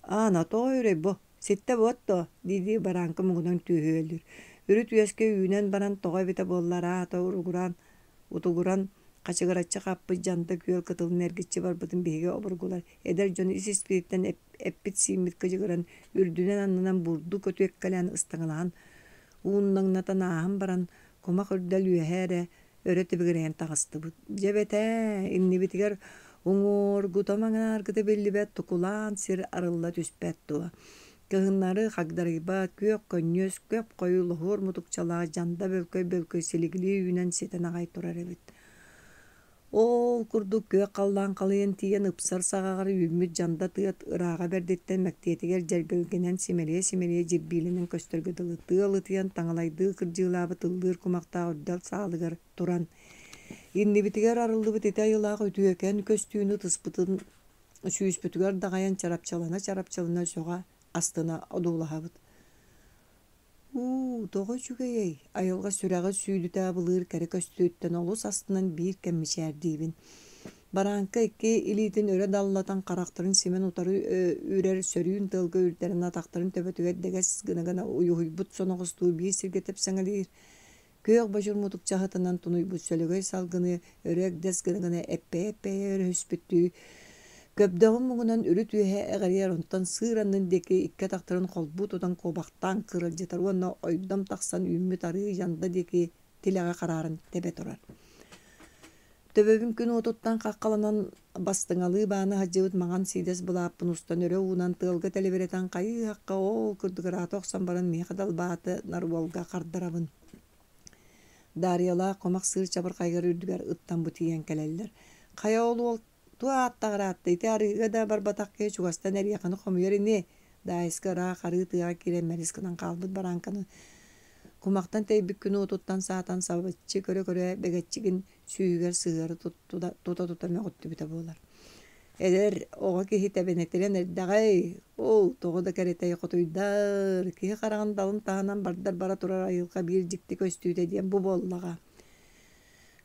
«Аана, тоҕо өрөй бу, ситтэ буот дуо?» дии-дии барааҥка муҥунан түөһүөлүүр. Үрүт үөскэ үүнэн баран тоҕо эбитэ буоллар аата уругураан утугуран хачыгыраччы хаппыт дьанта күөл кытылын эргиччи барбытын биһиги обургулар эдэр дьон ис-испититтэн эппит-сииммит кыдьыгыран үрдүнэн-аннынан бурдук өтүөккэлээн ыстаҥалаһан ууннаҥнатан ааһан баран кумах үрдэл үөһэ эрэ өрө тибигирэйэн таҕыстыбыт. Дьэ эбэтээ, иннибитигэр уҥуоргута-маҥааргыта биллибэт тукулаан сир арылла түспэт дуо? Кыһыннары хагдарыйбат күөх көнньүөс көп-хойуу лоһуор мутукчалаах дьанда бөлкөй-бөлкөй силигилии үүнэн ситэн аҕай турар эбит. Ол курдук күөх халлаан халыйан тиийэн ыпсар саҕаҕар үүммүт дьанда тыат ырааҕа бэрдиттэн мэктиэтигэр дьэргэлгэнэн симэлийэ-симэлийэ дьирбиилэнэн көстөргө дылы тыал ытыйан таҥалайдыы кырдьыылаабыт ыллыыр кумахтаах үрдэл саалыгар туран иннибитигэр арыллыбыт ити айылаах үтүөкэн көстүүнү ытыспытын сүүспүтүгэр даҕайан чарапчылана-чарапчылана сөҕө астына одуулаһабыт. Уу, тоҕо үчүгэйэй, айылҕа сүрэҕи сүүдүтэ абылыыр кэрэ көстүүттэн олус астынан биир кэм мичээрдиибин. Барааҥка икки илиитин өрө даллатан харахтарын симэн утары үрэр сөрүүн тыалга үрдэрэн атахтарын төбөтүгэр дэгэс гына-гына уйуһуйбут соноҕостуу биир сиргэ тэпсэҥэлиир. Күөх бочур мутукчаһытынан тунуйбут сөлөгөй салгыны өрө эгдэс гына-гына эппэйэ-эппэйэ өрүһүспүттүү, көбдөҕүн муҥунан үрүт үөһэ эҕирийэр, онтон сыыр аннын диэки икки атахтарын холбуу тутан куобахтаан кыралдьытар уонна ойдом тахсан үүммүт арыы дьанда диэки тилэҕэ харааран тэбэ турар. Төбөбүн күн уотуттан хаххаланан бастыҥалыы баана сылдьыбыт маҥан сиидэс былааппын устан өрө уунан тыалга тэлибирэтэн хайыы-хахха оол курдук ыраата охсон баран миэхэ далбааты нарволга хардарабын. Дарьялаах кумах сыыр чабырҕайыгар үрдүгэр ыттан бу тиийэн кэлэллэр. Хайа ол уол туох ааттаах ыраатта ити арыыга да барбатах киһи чугастан эриэхэни хомуйар ини Даайыска ыраах арыы тыаҕа киирэн мэлис гынан хаалбыт барааҥканы кумахтан тэйбит күн уотуттан саатан сабыччы көрө-көрө бэгэччигин сүүһүгэр сыһыары тута-тута мөҕүттүбүтэ буолар. Эдэр оҕо киһи тэбэнэтирэн эрдэҕэй, ол тоҕо да кэрэтэй хотуйдар, киһи хараҕын далын таһынан бардар бара турар айылҕа биир дьикти көстүүтэ диэн бу буоллаҕа.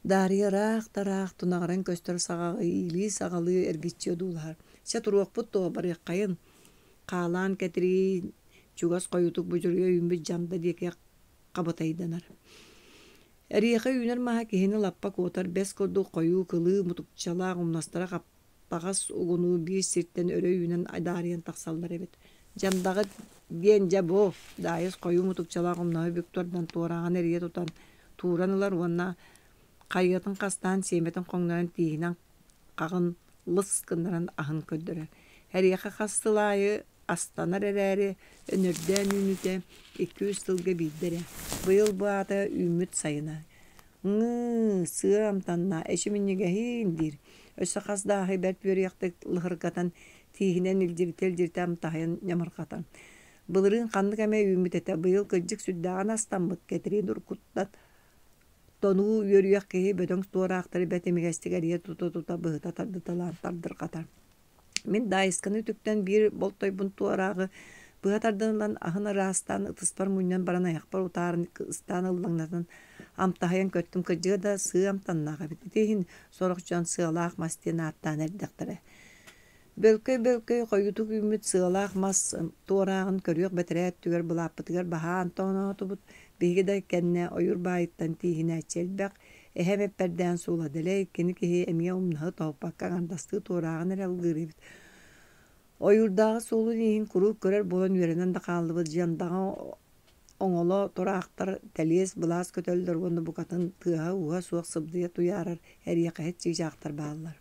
Даарыйа ыраах-тараах тунаҕыран көстөр саҕаҕы иилии-саҕалыы эргиччи одуулаһар. Чэ туруохпут дуо, барыаххайын. Хаалаан кэтириин, чугас хойутук будьуруйа үүммүт дьанда диэки хабытайданар. Эриэхэ үүнэр маһа киһини лаппа куотар бэс курдук хойуу кылыы мутукчалаах умнастара хаптаҕас угунуу биир сиртэн өрө үүнэн адаарыйан тахсаллар эбит. Дьандаҕыт диэн дьэ бу, Даайыс хойуу мутукчалаах умнаһы бүк тардан туорааҕын эрийэ тутан тууран ылар уонна хайыатын хастаан сиэмэтин хоҥнорон тииһинэн хаҕын лыс гыннаран аһын көрдөрөр. Эриэхэ хас сыл аайы астанар эрээри, өнөрдөөн үүнүүтэ икки-үс сылга биирдэ эрэ. Быйыл бу аата үүммүт сайына. Ҥыы, сыа амтанна, эчи минньигэһиин диир. Өссө хас да аһы бэрт үөрүйэхтик лыһыргатан, тииһинэн илдьиритэ-илдьиритэ амтаһыйан ньамырҕатан. Былырыын ханнык эмэ үүммүт этэ, быйыл кырдьык сүрдээҕин астаммыт, Кэтириин уруккуттан тонуу үөрүйэх киһи бөдөҥ туораахтары бэрт имигэстик эрийэ тута-тута быһыта тардыталаан тардырҕатар. Мин Даайысканы үтүктэн биир болтойбун туорааҕы быһа тардан ылан аһын ыраастаан ытыспар мунньан баран айахпар утааран ыстаан ыллаҥнатан амтаһыйан көттүм кырдьыга да сыа амтаннаах эбит. Ити иһин сорох дьон сыалаах мас диэн ааттаан эрдэхтэрэ. Бөлкөй-бөлкөй хойутук үүммүт сыалаах мас туорааҕын көрүөх бэтэрээ өттүгэр былааппытыгар баһаан тооноотубут. Биһиги да кэннэ ойуур баайыттан тииһинээччи элбэх, Эһэм эппэрдээн суола дэлэй, кини киһи эмиэ умнаһы тоһуппакка аҥардастыы туорааҕын эрэ ылгыыр эбит. Ойуурдааҕы суолун-ииһин куруук көрөр буолан үөрэнэн да хааллыбыт дьандаҕа оҥоло тураахтар, тэлиэс былаас көтөллөр уонна букатын тыаһа-ууһа суох сыбдыйа туйаарар эриэхэһит чыычаахтар бааллар.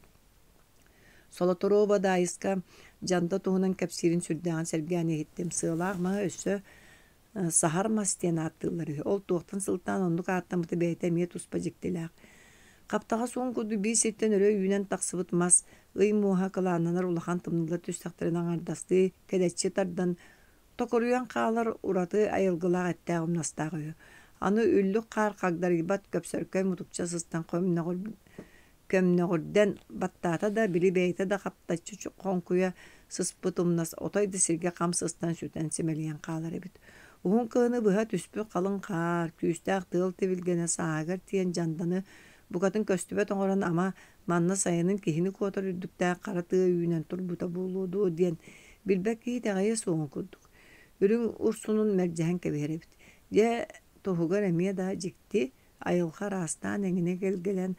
Солоторова Даайыска дьанда туһунан кэпсиирин сүрдээҕин сэргээн иһиттим. Сыалаах маһы өссө Саһар мас диэн ааттыыллар үһү. Ол туохтан сылтаан оннук ааттаммыта бэйэтэ эмиэ туспа дьиктилээх. Хаптаҕас уон курдук биир сиртэн өрө үүнэн тахсыбыт мас ый муоһа кылааннанар улахан тымныылар түстэхтэринэ аҥардастыы кэдэччи тардан токуруйан хаалар ураты айылгылаах эттээх умнастаах үһү. Аны үллүк хаар хагдарыйбат көпсөркөй мутукча сыстан көмнөҕүрдэн баттаата да, били бэйэтэ да хаптаччы хоҥкуйа сыспыт умнас отой да сиргэ хам сыстан сүтэн симэлийэн хаалар эбит. Уһун кыһыны быһа түспүт халыҥ хаар, күүстээх тыал тибилгэнэ сааһыгар тиийэн дьанданы букатын көстүбэт оҥорон ама манна сайынын киһини куотар үрдүктээх хара тыа үүнэн турбута буолуо дуо диэн билбэт киһи итэҕэйиэ суоҕун курдук. Үрүҥ урсунун мэлдьэһэн кэбиһэр эбит. Дьэ, туһугар эмиэ да дьикти, айылҕа араастаан эҥинэ гэлгэлэн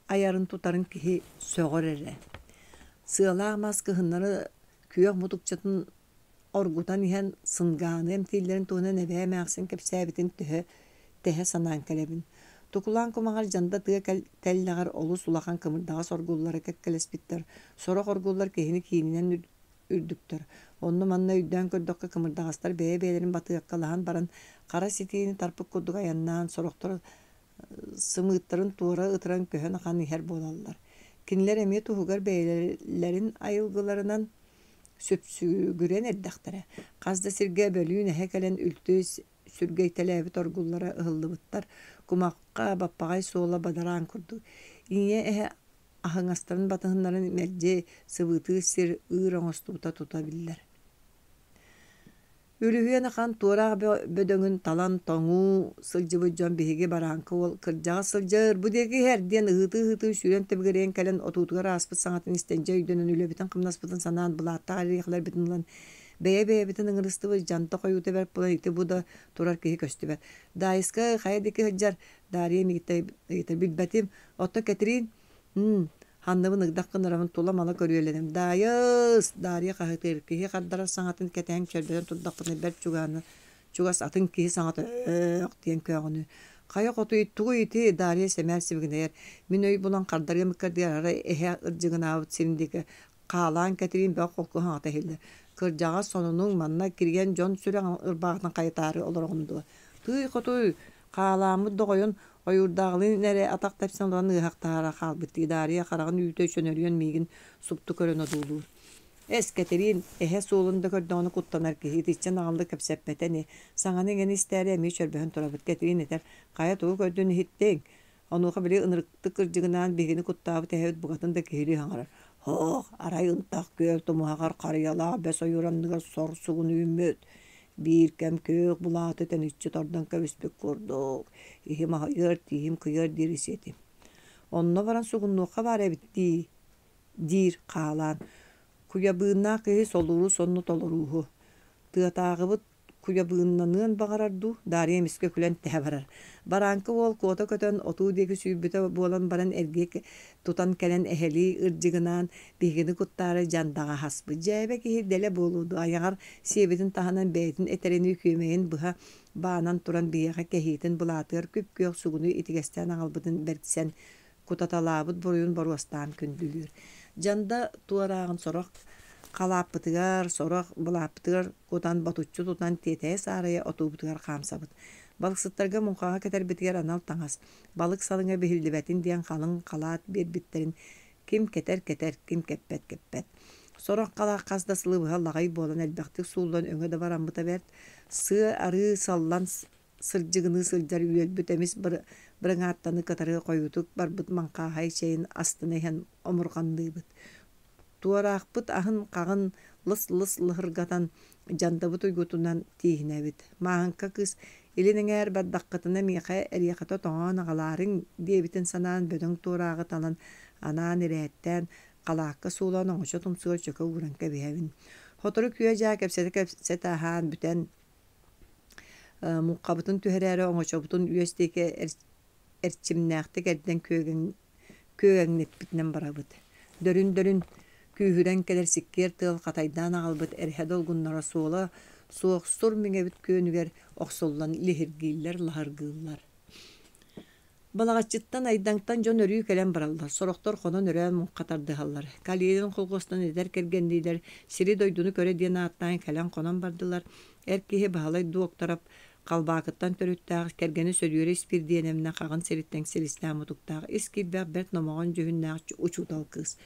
айарын-тутарын киһи сөҕөр эрэ. Сыалаах мас кыһыннары күөх мутукчатын оргутан иһэн сынгааны эмтииллэрин туһунан эбээ эмээхсин кэпсээбитин төһө тэһэ санаан кэлэбин. Тукулаан кумаҕар дьанда тыа тэллэҕэр олус улахан кымырдаҕас оргуллара кэккэлэспиттэр. Сорох оргуллар киһини киининэн үрдүктэр. Онно-манна өйдөөн көрдөххө кымырдаҕастар бэйэ-бэйэлэрин батыаккалаһан баран хара ситиини тарпыт курдук айаннаан, сорохтор сымыыттарын туора ытыран көһөн ахан иһэр буолаллар. Кинилэр эмиэ туһугар бэйэлэрин айылгыларынан сүпсүгүрэн эрдэхтэрэ. Хас да сиргэ бөлүүн эһэ кэлэн үлтү сүргэйтэлээбит оргуллара ыһыллыбыттар. Кумахха баппаҕай суола бадараан курдук. Ийэ эһэ аһыҥастарын батыһыннаран мэлдьи сыбыытыыр сир ыыр оҥостубута тута биллэр. Үлүһүйэн ахан туораах бөдөҥүн талан тоҥуу сылдьыбыт дьон биһиги барааҥка уол кырдьаҕас сылдьар бу диэки иһэр диэн ыһыытыы-ыһыытыы сүүрэн тэбигирэйэн кэлэн отуутугар ааспыт саҥатын истэн дьэ өйдөнөн үлэбитин-хамнаспытын санаан былааттаах эриэхэлэрбитин ылан бэйэ-бэйэбитин ыҥырыстыбыт дьанта хойуута бэрт буолан ити бу да турар киһи көстүбэт. Даайыска хайа диэки сылдьар Дарья миигиттэн ыйытар билбэтим. Оттон Кэтириин М ханныбын ыгдах гынарабын тула-мала көрүөлэним. Даайыс! Дарья хаһыытыыр. Киһи хардарар саҥатын кэтэһэн чөрбөтөн турдахпына бэрт чугаһына чугас атын киһи саҥата өөх диэн көөҕүнүү. Хайа хотуй тугуй ити? Дарья сэмээр сибигинэйэр. Мин өй булан хардарыам ыккардыгар арай эһэ ырдьыгынаабыт сирин диэки хаалаан Кэтириин бөҕө холку саҥата иһиллэр. Кырдьаҕас сонунуҥ манна кирийэн дьон сүрэҕин ырбаахытын хайытаары олороҕун дуо? Тыый хотуй, хаалааммыт доҕойун ойуурдааҕылыын эрэ атах тэпсэн олорон ыаһахтаһара хаалбыт дии Дарья хараҕын үүтэ чөнөрүйэн миигин супту көрөн одуулуур. Эс, Кэтириин, эһэ суолун да көрдөҕүнэ куттанар киһи, итиччэ наҕыллык кэпсэппэтэ ини. Саҥаны-иҥэни истээри эмиэ чөрбөһөн турабыт. Кэтириин этэр, хайа тугу көрдүн иһиттиҥ? Онуоха били ынырыктык кырдьыгынаан биһигини куттаабыт эһэбит букатын да киһилии саҥарар: «Һоох, арай ынтах күөл тумуһаҕар харыйалаах бэс ойуур анныгар сор сугун үүммүт, биир кэм күөх былааты тэниччи тардан кэбиспит курдук, иһим аһыйыар, тииһим кыйыар диэри сиэтим. Онно баран сугуннуохха баар эбит дии» диир хаалаан. Куйабыыннаах киһи солууру сонно толорууһу. Тыатааҕыбыт куйабыыннаныан баҕарар дуу, Дарья эмискэ күлэн тэһэ барар. Барааҥка уол куота көтөн, отуу диэки сүүрбүтэ буолан баран эргиэ тутан кэлэн эһэлии ырдьыгынаан биһигини куттаары дьандаҕа хаспыт. Дьээбэ киһи дэлэ буолуо дуо, айаҕар сиэбитин таһынан бэйэтин этэринии күөмэйин быһа баанан туран биһиэхэ кэһиитин былаатыгар күп-күөх сугуну итигэстээн аҕалбытын бэрсэн кутаталаабыт буруйун боруостаан күндүлүүр. Дьанда туорааҕын сорох халааппытыгар, сорох былааппытыгар кутан ботуччу тутан тиэтэйэ-саарайа отуубутугар хаамсабыт. Балыксыттарга муҥхаҕа кэтэрбитигэр анал таҥас, балык салыҥа биһиллибэтин диэн халыҥ халаат биэрбиттэрин ким кэтэр-кэтэр, ким кэппэт-кэппэт. Сорох халаат хас да сылы быһа лаҕай буолан элбэхтик сууллан өҥө да бараммыта бэрт, сыа-арыы саллан сырдьыгыныы сылдьар үөлбүт эмис бырыҥааттаны кытары хойуутук барбыт маҥхааһай чэйин астына иһэн омурҕанныыбыт. Туораахпыт аһын хаҕын лыс-лыс лыһыргатан дьандабыт уйгутунан тииһинэбит. Мааһыҥка кыыс «Илин эҥээр бардаххытына миэхэ эриэхэтэ тоҥоон аҕалаарыҥ» диэбитин санаан бөдөҥ туорааҕы талан анаан ирээттээн халаакка суулаан оҥочо тумсугар чөкө ууран кэбиһэбин. Сотору күө-дьаа кэпсэтэ-кэпсэтэ аһаан бүтэн Муҥхабытын түһэрээри оҥочобутун үөс диэки эрчимнээхтик эрдэн күөгэҥнэппитинэн барабыт. Дөрүн-дөрүн күүһүрэн кэлэр сиккиэр тыал хатайдаан аҕалбыт эрэһэ долгуннара суола суох сур миҥэбит күөнүгэр охсуллан лиһиргииллэр, лаһыргыыллар. Балаҕаччыттан, Айдаҥтан дьон өрүү кэлэн бараллар, сорохтор хонон-өрөөн муҥха тардыһаллар. Калинин колхуостан эдэр кэргэнниилэр сири-дойдуну көрө диэн ааттаан кэлэн хонон бардылар. Эр киһи Баһылай Дуоктарап Халбаакыттан төрүттээх, кэргэнэ Сөдүөрэ Испирдиэнэбинэ Хаҕын сириттэн силистээх-мутуктаах, ис киирбэх бэрт номоҕон дьүһүннээх учуутал кыыс.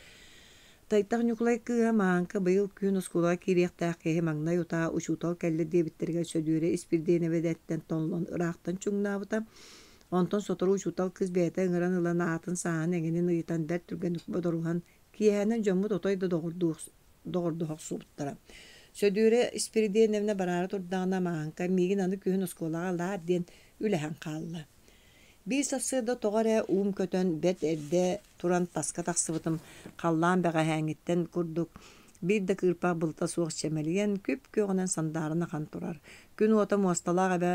Тайтах Ньукулай кыыһа Мааҥка быйыл күһүн оскуолаҕа киириэхтээх киһи маҥнай утаа учуутал кэллэ диэбиттэригэр Сөдүөрэ Испирдиэнэбэдэттэн толлон ыраахтан чуҥнаабыта. Онтон сотору учуутал кыыс бэйэтэ ыҥыран ылан аатын сааһын эҥинин ыйытан бэрт түргэнник бодоруһан, киэһээнэн дьоммут отой да доҕордоһо охсубуттара. Сөдүөрэ Испирдиэнэбинэ бараары турдаҕына Мааһыҥка миигин аны күһүн оскуолаҕа ылаар диэн үлэһэн хаалла. Биир сарсыарда тоҕо эрэ уум көтөн, бэрт эрдэ туран таска тахсыбытым, халлаан бэҕэһээҥҥиттэн курдук биир да кыырпах былыта суох чэмэлийэн, күп-күөҕүнэн сандааран ахан турар. Күн уота муосталаах эбэ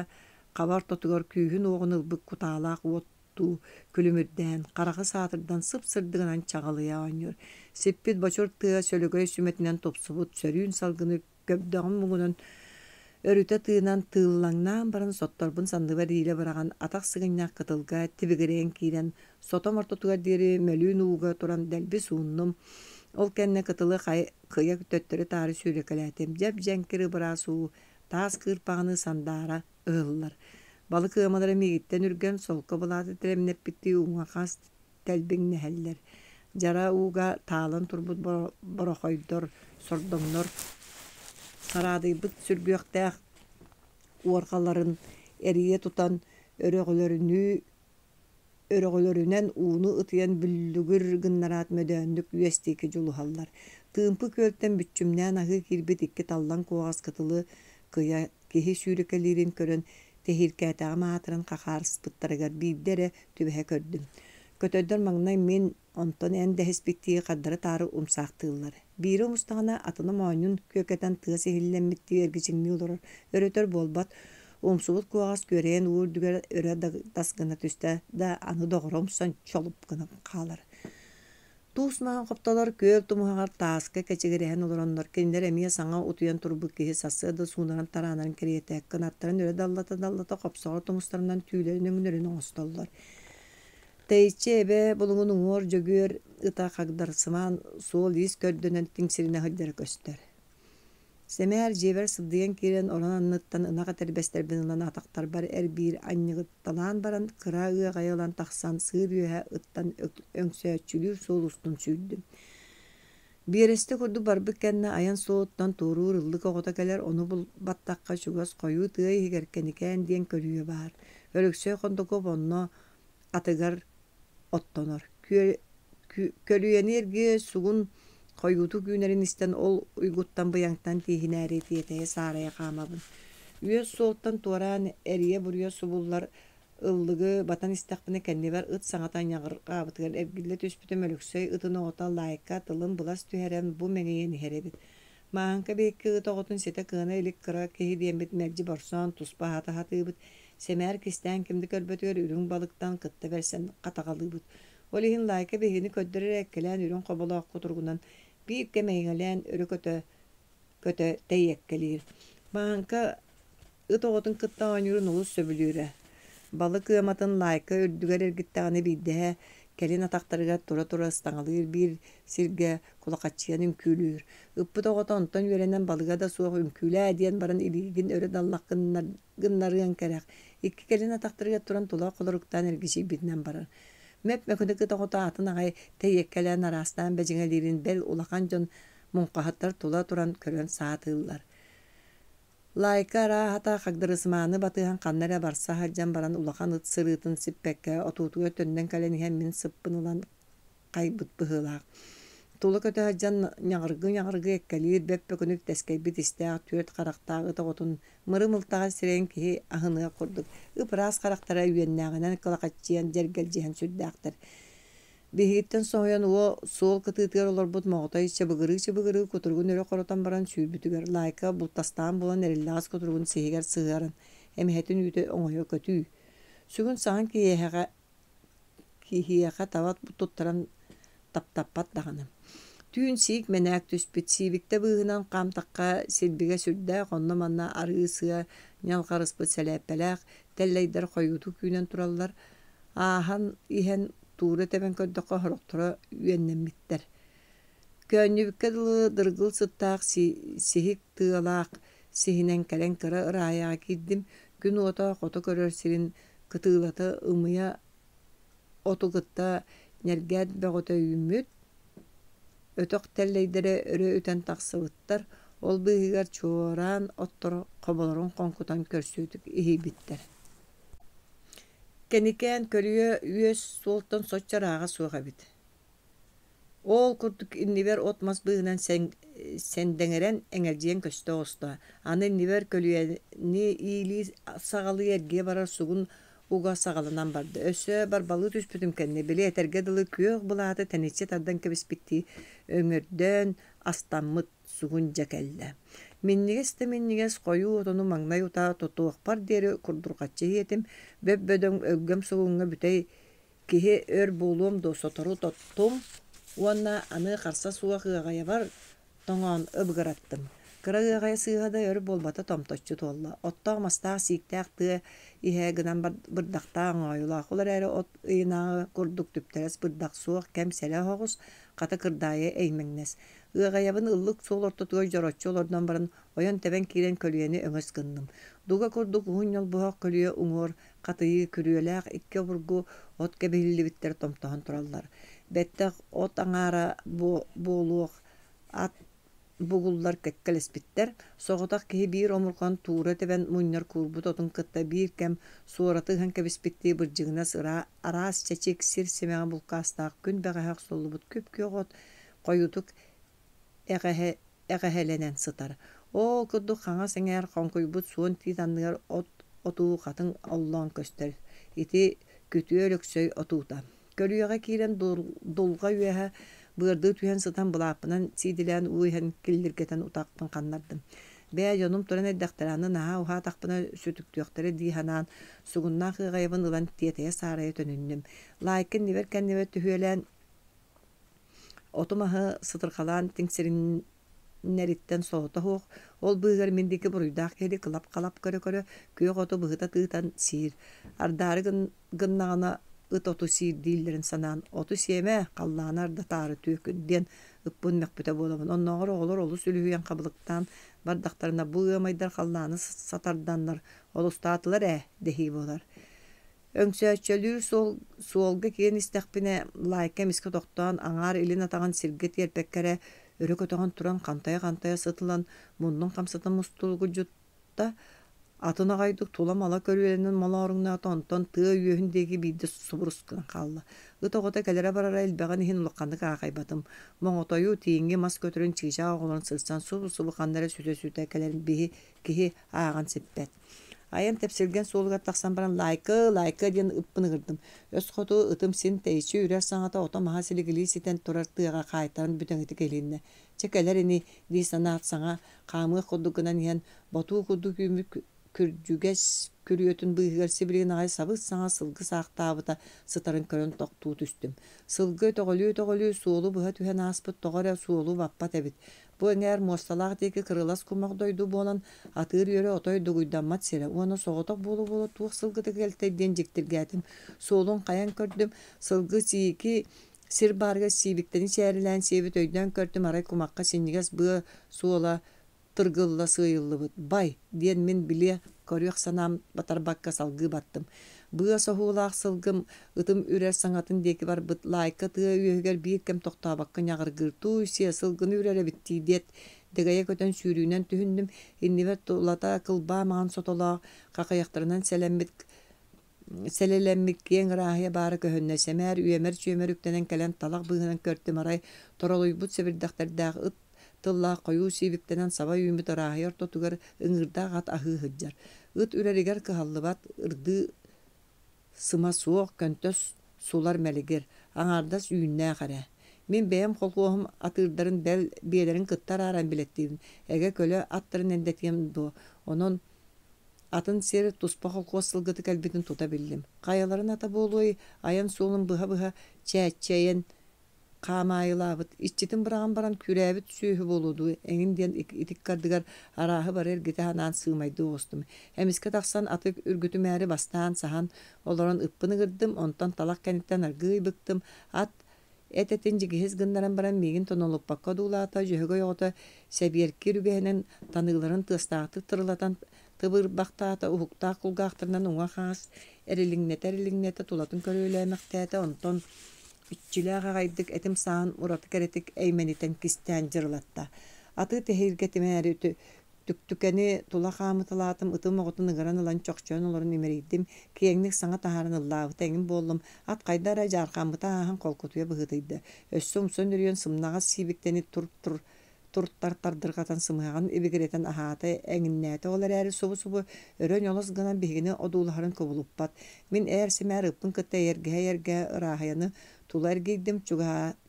хаба ортотугар күүһүн-уоҕун ылбыт кутаалаах уоттуу күлүмүрдээн, хараҕы саатырдан сып-сырдыгынан чаҕылыйа оонньуур. Сиппит бочур тыа сөлөгөй сүмэтинэн тупсубут сөрүүн салгыны көбдөҕүм муҥунан өрүтэ тыынан тыыллаҥнаан баран сотторбун санныбар иилэ быраҕан атах сыгынньах кытылга тибигирэйэн киирэн сотом ортотугар диэри мөлүүн ууга туран дэлби сууннум. Ол кэннэ кытылы кыйа төттөрү-таары сүүрэкэлээтим. Дьэп-дьэҥкир ыбыраас уу таас кыырпаҕыныы сандаара ыһыллар. Балык ыамалара миигиттэн үргэн, солко былааты тирэмнэппиттии уҥа-хас тэлбиҥнэһэллэр. Дьара ууга таалан турбут борохойдор, сордоҥнор сараадыйбыт сүргүөхтээх уорҕаларын эрийэ тутан өрөҕөлөрүнүү өрөҕөлөрүнэн ууну ытыйан бүллүгүр гыннараат мөдөөннүк үөс диэки дьулуһаллар. Тыымпы күөлтэн бүччүмнээн аһыы киирбит икки таллан куоҕас кытылы кыйа киһи сүүрэкэлиирин көрөн тэһииркээтэҕим аатыран хахаарыспыттарыгар биирдэ эрэ түбэһэ көрдүм. Көтөрдөр маҥнай мин, онтон эн дэһиспиттии хардары-таары умсаахтыыллар. Биирэ умустаҕына, атына моонньун күөкэтэн тыас иһиллэммиттии эргичиҥнии олорор, өрөтөр буолбат. Умсубут куоҕас күөрэйэн уу үрдүгэр өрө дас гына түстэ да, аны доҕоро умсан чолуп гынан хаалар. Туус маҥан хоптолор күөл тумуһаҕар тааска кэчигирэһэн олороннор, кинилэр эмиэ саҥа утуйан турбут киһи сарсыарда суунарын-тараанарын кэриэтэ, кынаттарын өрө даллата-даллата хопсоҕор тумустарынан түүлэрин өҥнөрүн оҥостоллор. Тэйиччи эбэ булуҥун уҥуор Дьөгүөр ыта хагдарсымаан суол-иис көрдөнөн тиҥсиринэ сылдьара көстөр. Сэмээр дьиэбэр сыбдыйан киирэн орон анныттан ынах этэрбэстэрбин ылан атахтарбар эр-биир анньыгытталаан баран кыра ыаҕайа ылан тахсан сыыр үөһэ ыттан өҥсөөччүлүүр суол устун сүүрдүм. Биэрэстэ курдук барбыт кэннэ айан суолуттан туоруур ыллык оҕото кэлэр, ону булбаттахха чугас хойуу тыа иһигэр Кэникээн диэн көлүйэ баар. Өлөксөй Хондокуоп онно атыгар оттонор. Көлүйэни эргийэ сугун хойуутук үүнэрин истэн ол уйгуттан-быйаҥтан тииһинээри тиэтэйэ-саарайа хаамабын. Үөс суолтан туораан эрийэ-буруйа субуллар ыллыгы батан истэхпинэ кэннибэр ыт саҥата ньаҕырҕаабытыгар эргиллэ түспүтүм Өлөксөй ытын оҕото Лаайка тылын былас түһэрэн бу мэҥийэн иһэр эбит. Мааһыҥка биһикки ыт оҕотун ситэ кыана илик кыра киһи диэммит мэлдьи борсоон туспа аһата сатыыбыт, сэмээр кистээн ким да көрбөтүгэр үрүҥ балыктан кытта бэрсэн хатаҕалыыбыт. Ол иһин Лаайка биһигини көрдөр эрэ эккэлээн үрүҥ хоболоох кутуругунан биир кэм эйэҥэлээн өрө көтө көтө тэйиэккэлиир. Мааһыҥка ыт оҕотун кытта оонньуурун олус сөбүлүүрэ. Балык ыаматын лаайка үрдүгэр эргиттэҕинэ биирдэһэ кэлин атахтарыгар тура-тура ыстаҥалыыр биир сиргэ кулахаччыйан үҥкүүлүүр. Ыппыт оҕото онтон үөрэнэн балыга да суох үҥкүүлээ диэн баран илиигин өрө даллах гыннарыаҥ кэрэх, икки кэлин атахтарыгар туран тула холоруктаан эргичийбитинэн барар. Мөп-мөкүнүк ыт оҕото атын аҕай тэйиэккэлээн араастаан бэдьиҥэлиирин бэл улахан дьон муҥхаһыттар тула туран көрөн саатыыллар. Лаайка арааһата хагдарысмааны батыһан ханна эрэ барса сылдьан баран улахан ыт сырыытын сиппэккэ отуутугар төннөн кэлэн иһэн мин сыппын ылан хайбыт быһыылаах. Тула көтө сылдьан ньаҕыргыы-ньаҕыргыы эккэлиир бөп-бөкүнүк тэскэйбит истээх түөрт харахтаах ыт оҕотун мыры-мылтаҕар сирэйин киһи аһыныах курдук ып-ыраас харахтара үөннээҕинэн кылахаччыйан дьэргэлдьиһэн сүрдээхтэр. Биһигиттэн соһуйан уо суол кытыытыгар олорбут моҕотой чыбыгырыы-чыбыгырыы кутуругун өрө хоротон баран сүүрбүтүгэр Лаайка бултастаан булан эриллэҕэс кутуругун сиһигэр сыһыаран эмэһэтин үүтэ оҥойо көтүү. Сүгүн саһан киһиэхэ киһиэхэ таба туттаран таптаппат даҕаны. Түүн сиик мэнээк түспүт, сиибиктэ быыһынан хаамтахха силбигэ сүрдээх, онно-манна арыы-сыа ньалҕарыспыт сэлээппэлээх тэллэйдэр хойуутук үүнэн тураллар. Ааһан иһэн туура тэбэн көрдөххө сорохторо үөннэммиттэр. Көөнньүбүккэ дылы дыргыл сыттаах сиһик тыалаах сиһинэн кэлэн кыра ырааһыйаҕа киирдим, күн уота хото көрөр сирин кытыылата ымыйа оту кытта ньэргээт бөҕөтө үүммүт, өтөх тэллэйдэрэ өрө үтэн тахсыбыттар, ол быыһыгар чуораан оттор хоболорун хоҥкутан көрсүөтүк иһийбиттэр. Кэникээн көлүйэ үөс суолтан соччо ырааҕа суох эбит. Ол курдук иннибэр от-мас быыһынан сэндэҥэрэн, эҥэлдьийэн көстө оҕуста. Аны иннибэр көлүйэни иилии саҕалыы эргийэ барар сугун уга саҕаланан барда. Өссө барбалыы түспүтүм кэннэ, били этэргэ дылы күөх былааты тэниччи тардан кэбиспиттии өҥөрдөөн астаммыт сугун дьэ кэллэ. Минньигэс да минньигэс хойуу отону маҥнай утаа тотуохпар диэри курдурҕаччы иһиэтим, бөп-бөдөҥ өлгөм сугуҥҥа бүтэй Киһи өр буолуом дуо, сотору тоттум уонна аны харса суох ыаҕайабар тоҥоон ыбыгыраттым. Кыра ыаҕайа сыыһа да өр буолбата томточчу туолла. Оттоох-мастаах сииктээх тыа иһэ гынан бырдахтаах оҥоойулаах, ол эрээри от ыйынааҕы курдук түптэрэс бырдах суох, кэм сэлэ оһоҕус, хата кырдаайы эймэҥнэс. Ыаҕайабын ыллык суол ортотугар дьороччу олордон баран, ойон-тэбэн киирэн көлүйэни өҥөс гынным. Дуга курдук уһун ньолбуһах көлүйэ уҥуор Хатыйыы күрүөлээх икки обургу от кэбиһиллибиттэр томтоһон тураллар. Бэттэх от аҥаара буолуох ат бугуллар кэккэлэспиттэр. Соҕотох киһи биир омурҕан туура тэбэн мунньар куурбут отун кытта биир кэм суораты ыһан кэбиспиттии бырдьыгынас араас чэчик сир симэҕэ булкаастаах күн бэҕэһээ охсуллубут күп-күөх от хойуутук эҕэһэлэнэн сытар. Ол курдук хаҥас эҥээр хоҥкуйбут суон тиит анныгар от отуу хатыҥ оллоон көстөр. Ити Күтүө Өлөксөй отуута. Көлүйэҕэ киирэн дулҕа үөһэ быардыы түһэн сытан былааппынан сиидилээн уу иһэн киллиргэтэн утахпын ханнардым. Бээ, дьонум туран эрдэхтэрэ, аны наһаа уһаатахпына сүтүктүөхтэрэ дии санаан, сугуннаах ыаҕайабын ылан тиэтэйэ-саарайа төнүннүм. Лаайка иннибэр-кэннибэр түһүөлээн Оту-маһы сытырҕалаан тиҥсириннэриттэн солото суох, ол быыһыгар мин диэки буруйдаах киһини кылап-халап көрө-көрө күөх оту быһыта тыытан сиир. Ардаары гыннаҕына ыт оту сиир дииллэрин санаан, «Оту сиэмэ, халлааны ардатаары түөкүн» диэн ыппын мөхпүтэ буолабын. Оннооҕор оҕолор олус үлүһүйэн хабылыктаан бардахтарына, «Бу ыамайдар халлааны сатарданнар олустаатылар ээ» дэһии буолар. Өҥсөөччөлүүр суолга киирэн истэхпинэ, Лаайка эмискэ тохтоон, аҥаар илин атаҕын сиргэ тиэрпэккэ эрэ өрө көтөҕөн туран хантайа-хантайа сытылан, муннун хамсатан мустулугудьутта, атын аҕайдык тула-мала көрүөлэнэн молооруҥнаата, онтон тыа үөһүн диэки биирдэ субурус гынан хаалла. Ыт оҕото кэлэрэ-барара элбэҕин иһин улаханнык аахайбатым. Моҥотойу, тииҥи, мас көтөрүн чыычаах оҕолорун сырсан субу-субу ханна эрэ сүтэ-сүтэ кэлэрин биһи киһи ааҕан сиппэт. Айан тэпсилгэн суолугар тахсан баран «Лаайка, лаайка» диэн ыппын ыҥырдым. Өс хоту ытым син тэйиччи үрэр саҥата ото-маһа силигилии ситэн турар тыаҕа хаайтаран бүтэҥитик иһилиннэ. Чэ кэлэр ини дии санаат саҥа хаамыах курдук гынан иһэн, ботуу курдук үүммүт күрдьүгэс күрүөтүн быыһыгар сибилигин аҕай сабыс-саҥа сылгы саахтаабыта сытарын көрөн тохтуу түстүм. Сылгы өтөҕөлүү-өтөҕөлүү суолу быһа түһэн ааспыт тоҕо эрэ суолу баппат эбит. Бу эҥээр муосталаах диэки кырылас кумах дойду буолан, атыыр үөрэ отой дугуйдаммат сирэ уонна соҕотох буола-буола туох сылгыта кэлтэй диэн дьиктиргээтим. Суолун хайан көрдүм, сылгы сиики сир баарыгар сиибиктэни чээрилээн сиэбит өйдөөн көрдүм, арай кумахха синньигэс быа суола тыргылла сыыйыллыбыт. «Бай!» диэн мин билиэ, көрүөх санаам батарбакка салгыы баттым. Быа соһуулаах сылгым ытым үрэр саҥатын диэки барбыт Лаайка тыа үөһүгэр биир кэм тохтообокко ньаҕыргыыр «Тууй-сиэ, сылгыны үрэр эбит дии» диэт, дэгэйэ көтөн сүүрүүнэн түһүннүм. Иннибэр тулата кылбаа маҥан сотолоох, хахыйахтарынан сэлэммит сэлэлэммит киэҥ ырааһыйа баара көһүннэ. Сэмээр үөмэр-чүөмэр үктэнэн кэлэн талах быыһынан көрдүм арай торолуйбут сэбирдэхтэрдээх ыт тыллаах хойуу сиибиктэнэн саба үүммүт ырааһыйа ортотугар ыҥыырдаах ат аһыы сылдьар. Ыт үрэригэр кыһаллыбат, ырдыы сыма суох, көнтөс сулар мэлигир, аҥаардас үүннээх эрэ. Мин бэйэм холхуоһум атыырдарын бэл биэлэрин кытта арааран билэттиибин, эгэ көлө аттарын эндэтиэм дуо, онон атын сир туспа холкуос сылгыта кэлбитин тута биллим. Хайаларын ата буолуой, айан суолун быһа-быһа чээччэйэн хаамаайылаабыт, иччитин быраҕан баран күрээбит сүөһү буолуо дуу эҥин диэн итик ардыгар арааһы бары эргитэ санаан сыымайдыы оҕустум. Эмискэ тахсан аты үргүтүмээри бастаан саһан олорон ыппын ыҥырдым, онтон талах кэнниттэн аргыый быктым, ат эт-этин дьигиһис гыннаран баран миигин тонолуппакка одуулаата, дьөһөгөй оҕото сэбиэркиир үгэһинэн таныыларын тыастаахтык тырылатан тыбыырбахтаата, уһуктаах кулгаахтарынан уҥа-хаҥас эрилиҥнэтэ-эрилиҥнэтэ тулатын көрүөлээмэхтээтэ, онтон иччилээх аҕайдык этим сааһын ураты кэрэтик эймэнитэн кистээн дьырылатта. Атыы тэһииргэтимээри Түктүкэни тула хаамыталаатым, ытым оҕотун ыҥыран ылан чохчойон олорон имэрийдим, киэҥник саҥа таһааран ыллаабыта эҥин буоллум, ат хайда эрэ дьаархааммыта ааһан холкутуйа быһыытыйда, өссө умса өнөрүйэн сымнаҕас сиибиктэни тур-тур тур-тар тардырҕатан сымыһаҕын ибигирэтэн аһаата, эҥиннээтэ, ол эрээри субу-субу өрө ньолос гынан биһигини одуулаһарын кубулуппат. Мин ээр-сэмээр ыппын кытта эйэргэһэ-эйэргэһэ ырааһыйаны тула эргийдим,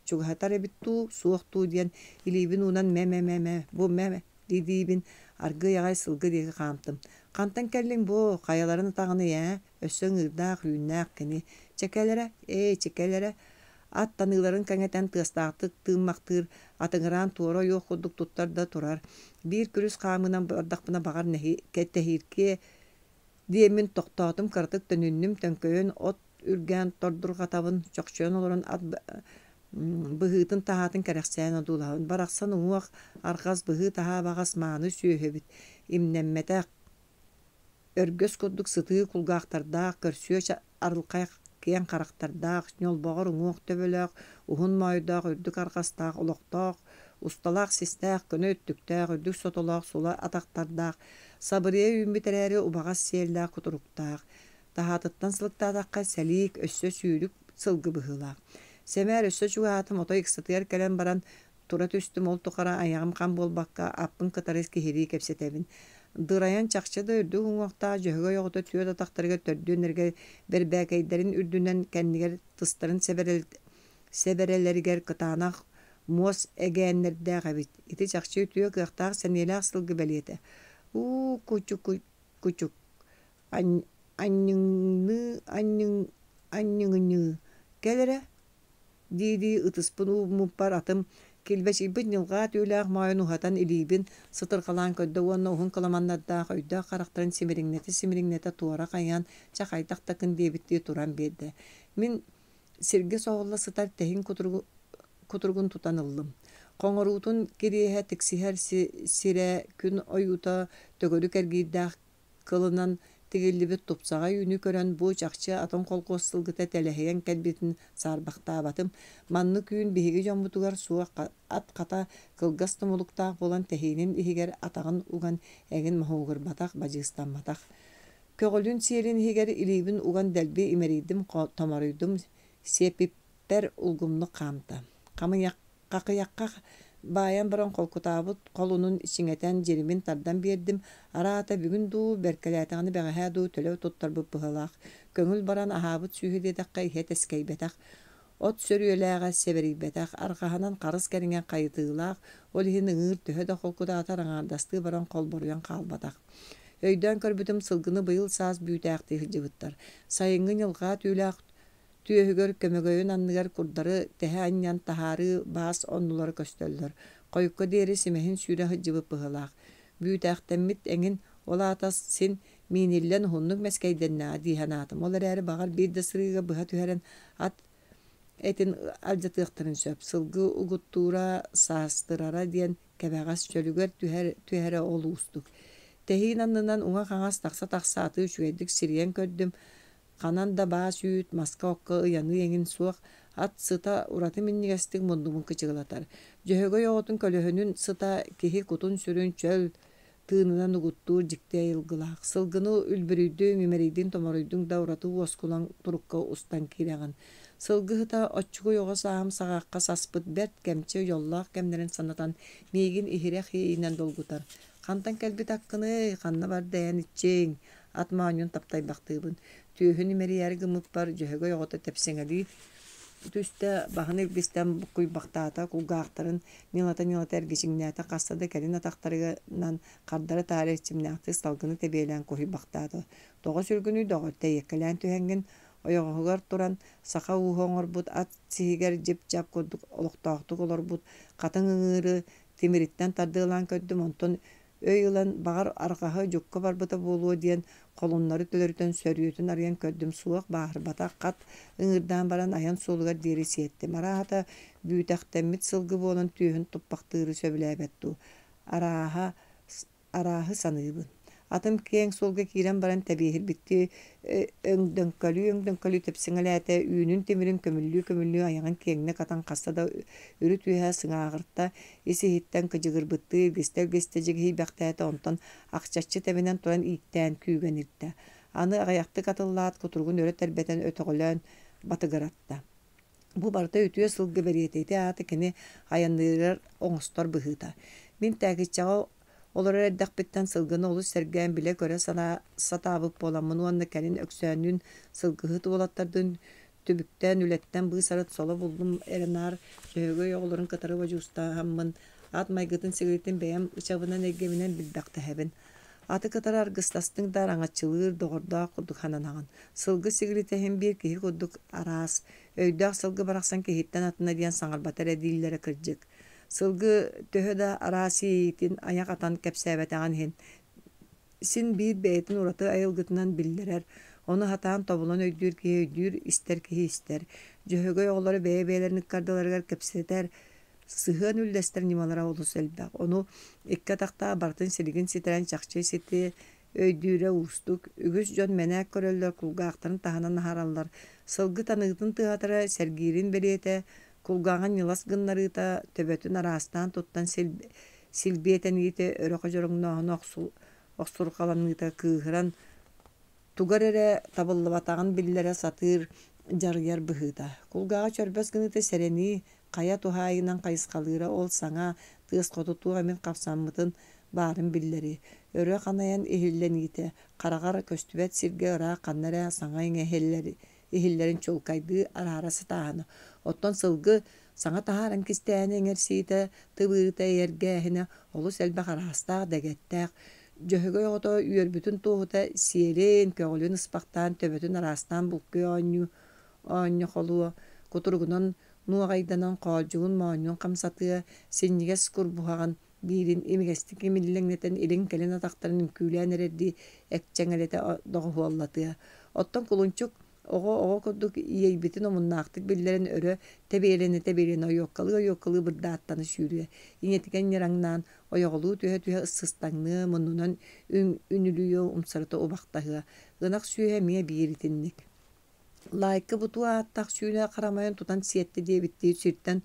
чугаһатар эбит дуу, суох дуу диэн илиибин уунан мэ-мэ-мэ-мэ, бу мэ дии-диибин аргыый аҕай сылгы диэки хаамтым. Хантан кэллиҥ бу, хайаларын атаҕыный ээ, өссө ыҥыырдаах, үүннээх кини. Чэ кэл эрэ, ээ, чэ кэл эрэ. Ат таныыларын кэҥэтэн тыастаахтык тыыммахтыыр, атыҥыраан туора ойуох курдук туттар да турар. Биир күрүс хаамыынан бардахпына баҕар тэһииркиэ диэммин тохтоотум, кыратык төнүннүм, төҥкөйөн от үргээн тордурҕатабын, чохчойон олорон ат быһыытын-таһаатын кэрэхсээн одуулаһабын. Барахсан уҥуох, арҕас, быһыы-таһаа баҕас мааны сүөһү эбит, имнэммэтэх, өргөс курдук сытыы кулгаахтардаах, көрсүө арылхай киэҥ харахтардаах, ньолбоҕор уҥуох төбөлөөх, уһун моойдоох, үрдүк арҕастаах, олохтоох, усталаах систээх, көнө өттүктээх, үрдүк сотолоох сула атахтардаах, сабырыйа үүммүт эрээри убаҕас сиэллээх кутуруктаах, таһаатыттан сылыктаатахха сэлиик, өссө сүүрүк сылгы быһыылаах. Сэмээр өссө чугаһаатым, отой ыксатыгар кэлэн баран тура түстүм, ол тухары айаҕым хам буолбакка, аппын кытары киһилии кэпсэтэбин. Дырайан чахчы да үрдүк уҥуохтаах дьөһөгөй оҕото түөрт атахтарыгар төрдүөн эргэ бэрбээкэйдэрин үрдүнэн кэннигэр тыстарын сэбэрэлэригэр кытаанах муос эгээннэрдээх эбит. Ити чахчы үтүө кыахтаах сэниэлээх сылгы бэлиэтэ. Уу кучук анньыҥныы анньыҥ анньыҥыныы кэл эрэ дии-дии ытыспын ууммуппар атым килбэчийбит ньылҕаа түүлээх моойун уһатан илиибин сытырҕалаан көрдө уонна уһун кыламаннардаах өйдөөх харахтарын симириҥнэтэ-симириҥнэтэ туора хайыһан чэ хайдах да гын диэбиттии туран биэрдэ. Мин сиргэ соһулла сытар тэһиин кутуругун тутан ыллым. Хоҥоруутун кириэһэ тиксиһэр сирэ күн ойуута төгүрүк эргиирдээх кылынан тигиллибит тупсаҕай үүнү көрөн бу чахчы атын холкуос сылгыта тэлэһийэн кэлбитин саарбахтаабатым. Маннык үүн биһиги дьоммутугар суох ат хата кылгас тумулуктаах буолан тэһиинин иһигэр атаҕын уган эҥин моһуогурбатах, бадьыыстамматах. Көҕүлүн сиэлин иһигэр илиибин уган дэлби имэрийдим, томоруйдум, сиэппиппэр улгумнук хаамта. Хамыйах Хахыйахха баайан баран холкутаабыт холунун чиҥэтэн, дьиримин тардан биэрдим. Араата бүгүн дуу, бэркэлээтэҕинэ бэҕэһээ дуу төлө туттарбыт быһыылаах. Көҥүл баран аһаабыт сүөһү диэтэххэ иһэ тэскэйбэтэх, от сөрүөлээҕэ сэбэрийбэтэх, арҕаһынан харыс кэриҥэ хайытыылаах, ол иһин ыҥыыр төһө да холкутаатар аҥаардастыы баран холборуйан хаалбатах. Өйдөөн көрбүтүм сылгыны быйыл саас бүүтээхтии сылдьыбыттар. Сайыҥҥы ньылҕаа түүлээх Түөһүгэр көмөгөйүн анныгар курдары тэһэ анньан таһаарыы баас оннулара көстөллөр. Хойукка диэри симэһин сүүрэ сылдьыбыт быһыылаах. Бүүтээхтэммит эҥин, ол аата син мииниллэн уһуннук мэскэйдэннэҕэ дии санаатым. Ол эрээри баҕар биир да сырыыга быһа түһэрэн ат этин алдьатыахтарын сөп. Сылгы угуттуура, саастырара диэн кэбэҕэс чөлүгэр түһэр түһэрэ ол уустук. Тэһиин аннынан уҥа-хаҥас тахса-тахса аты үчүгэйдик сирийэн көрдүм. Ханан да баас-үүт, маска-окко ыйаныы эҥин суох, ат сыта ураты минньигэстик муннубун кычыгылатар. Дьөһөгөй оҕотун көлөһүнүн сыта киһи кутун-сүрүн чөл тыынынан угуттуур дьикти айылгылаах. Сылгыны үлбүрүйдүҥ, имэрийдиҥ-томоруйдуҥ да ураты уоскулаҥ турукка устан киирэҕин. Сылгыһыта оччугуй оҕо сааһым саҕахха саспыт бэрт кэмчи дьоллоох кэмнэрин санатан миигин иһирэх иэйиинэн долгутар. Хантан кэлбит аккыный, ханна барда эн иччиҥ? Ат моонньун таптайбахтыыбын. Түөһүн имэрийээри гыммыппар Дьөһөгөй оҕото тэпсэҥэлии түстэ, баһын илгистэн буккуйбахтаата, кулгаахтарын ньылата-ньылата эргичиҥнээтэ, хаста да кэлин атахтарынан хардары-таары эрчимнээхтик салгыны тэбиэлээн куһуйбахтаата. Тоҕо сүргүнүй доҕор, тэйиэккэлээн түһэҥҥин, ойоҕоһугар туран саха ууһа оҥорбут ат сиһигэр дьип-дьап курдук олохтоохтук олорбут хатыҥ ыҥыыры тимириттэн тардыалаан көрдүм, онтон Өй ылан, баҕар, арҕаһы дьукка барбыта буолуо диэн, холуннары төлөрүтэн сөрүөтүн арыйан көрдүм, суох, бааһырбатах, хат ыҥыырдаан баран айан суолугар диэри сиэттим. Арааһата, бүүтэхтэммит сылгы буолан түөһүн туппахтыыры сөбүлээбэт дуу, арааһа, арааһы саныыбын. Атым киэҥ суолга киирэн баран тэбиэһирбиттии өҥдөҥкөлүү-өҥдөҥкөлүү тэпсэҥэлээтэ, үүнүн тимирин көмүллүү-көмүллүү айаҕын киэҥник атан хаста да үрүт үөһэ сыҥааҕырта, ис-иһиттэн кыдьыгырбыттыы илгистэ-илгистэ дьигиһийбэхтээтэ, онтон ахчаччы тэбинэн туран ииктээн күүгэн иртэ. Аны аҕыйахтык атыллаат, кутуругун өрө тэрбэтэн өтөҕөлөөн батыгыратта. Бу барыта үтүө сылгы бэлиэтэ, ити аата кини айанныырыгар оҥостор быһыыта. Мин Тээкиччэҕэ олорор эрдэхпиттэн сылгыны олус сэргээн билэ-көрө сатаабыт буоламмын уонна кэлин Өксөөннүүн сылгыһыт уолаттардыын түбүктээн үлэттэн быыс-арыт соло буллум эрэ наар Дьөһөгөй оҕолорун кытары бодьуустаһаммын ат майгытын-сигилитин бэйэм ычабынан эйгэбинэн билбэхтэһэбин. Аты кытары аргыстастыҥ да араҥаччылыыр доҕордоох курдук сананаҕын. Сылгы сигилитэ иһин биир киһи курдук араас, өйдөөх сылгы барахсан киһиттэн атына диэн саҥарбата эрэ дииллэрэ кырдьык. Сылгы төһө да араас иэйиитин айах атан кэпсээбэтэҕин иһин, син биир бэйэтин ураты айылгытынан биллэрэр, ону сатаан тобулан өйдүүр киһи өйдүүр, истэр киһи истэр. Дьөһөгөй оҕолоро бэйэ-бэйэлэрин ыккардыларыгар кэпсэтэр, сыһыан үллэстэр ньымалара олус элбэх. Ону икки атахтаах барытын силигин ситэрэн чахчы сити өйдүүрэ уустук. Үгүс дьон мэнээк көрөллөр, кулгаахтарын таһынан аһараллар. Сылгы таныытын тыаһатара сэргиирин бэлиэтэ, кулгааҕын ньылас гыннарыыта, төбөтүн араастаан туттан силбиэтэниитэ өрө ходьороҥнооһуна охсурҕаланыыта кыыһыран тугар эрэ табыллыбатаҕын биллэрэ сатыыр дьарыйар быһыыта. Кулгааҕа чөрбөс гыныыта сэрэнии, хайа туһаайыынан хайысхалыыра ол саҥа тыас хоту туох эмит хамсаммытын баарын биллэрии. Өрө ханайан иһиллэниитэ, хараҕар көстүбэт сиргэ ыраах ханна эрэ саҥа-иҥэ иһиллэрин чуолкайдыы араара сатааһына. Оттон сылгы саҥа таһааран кистээһинэ иҥэрсиитэ, тыбыырыыта эйэргээһинэ олус элбэх араастаах, дэгэттээх. Дьөһөгөй оҕото үөрбүтүн туоһута сиэлин, көҕүлүн ыспахтаан, төбөтүн араастаан булкуйа оонньуу оонньохолуо, кутуругунан нуоҕайданан хоолдьугун моонньун хамсатыа, синньигэс курбуһаҕын биирин имигэстик имиллэҥнэтэн илин-кэлин атахтарын үҥкүүлээн эрэрдии экчэҥэлэтэ доҕуһуоллатыа. Оттон кулунчук оҕо-оҕо курдук иэйбитин омуннаахтык биллэрэн өрө тэбиэлэнэ-тэбиэлэнэ ойуоккалыы-ойуоккалыы бырдааттана сүүрүө, ийэтигэр ньыраҥнаан ойоҕолуу түһэ-түһэ сыстаҥныа, муннунан үнүлүйүө, умсарыта убахтаһыа. Ынах сүөһэ эмиэ биир итинник. Лаайка бутуу ааттаах сүүнэ харамайын тутан сиэттэ диэбиттии сиртэн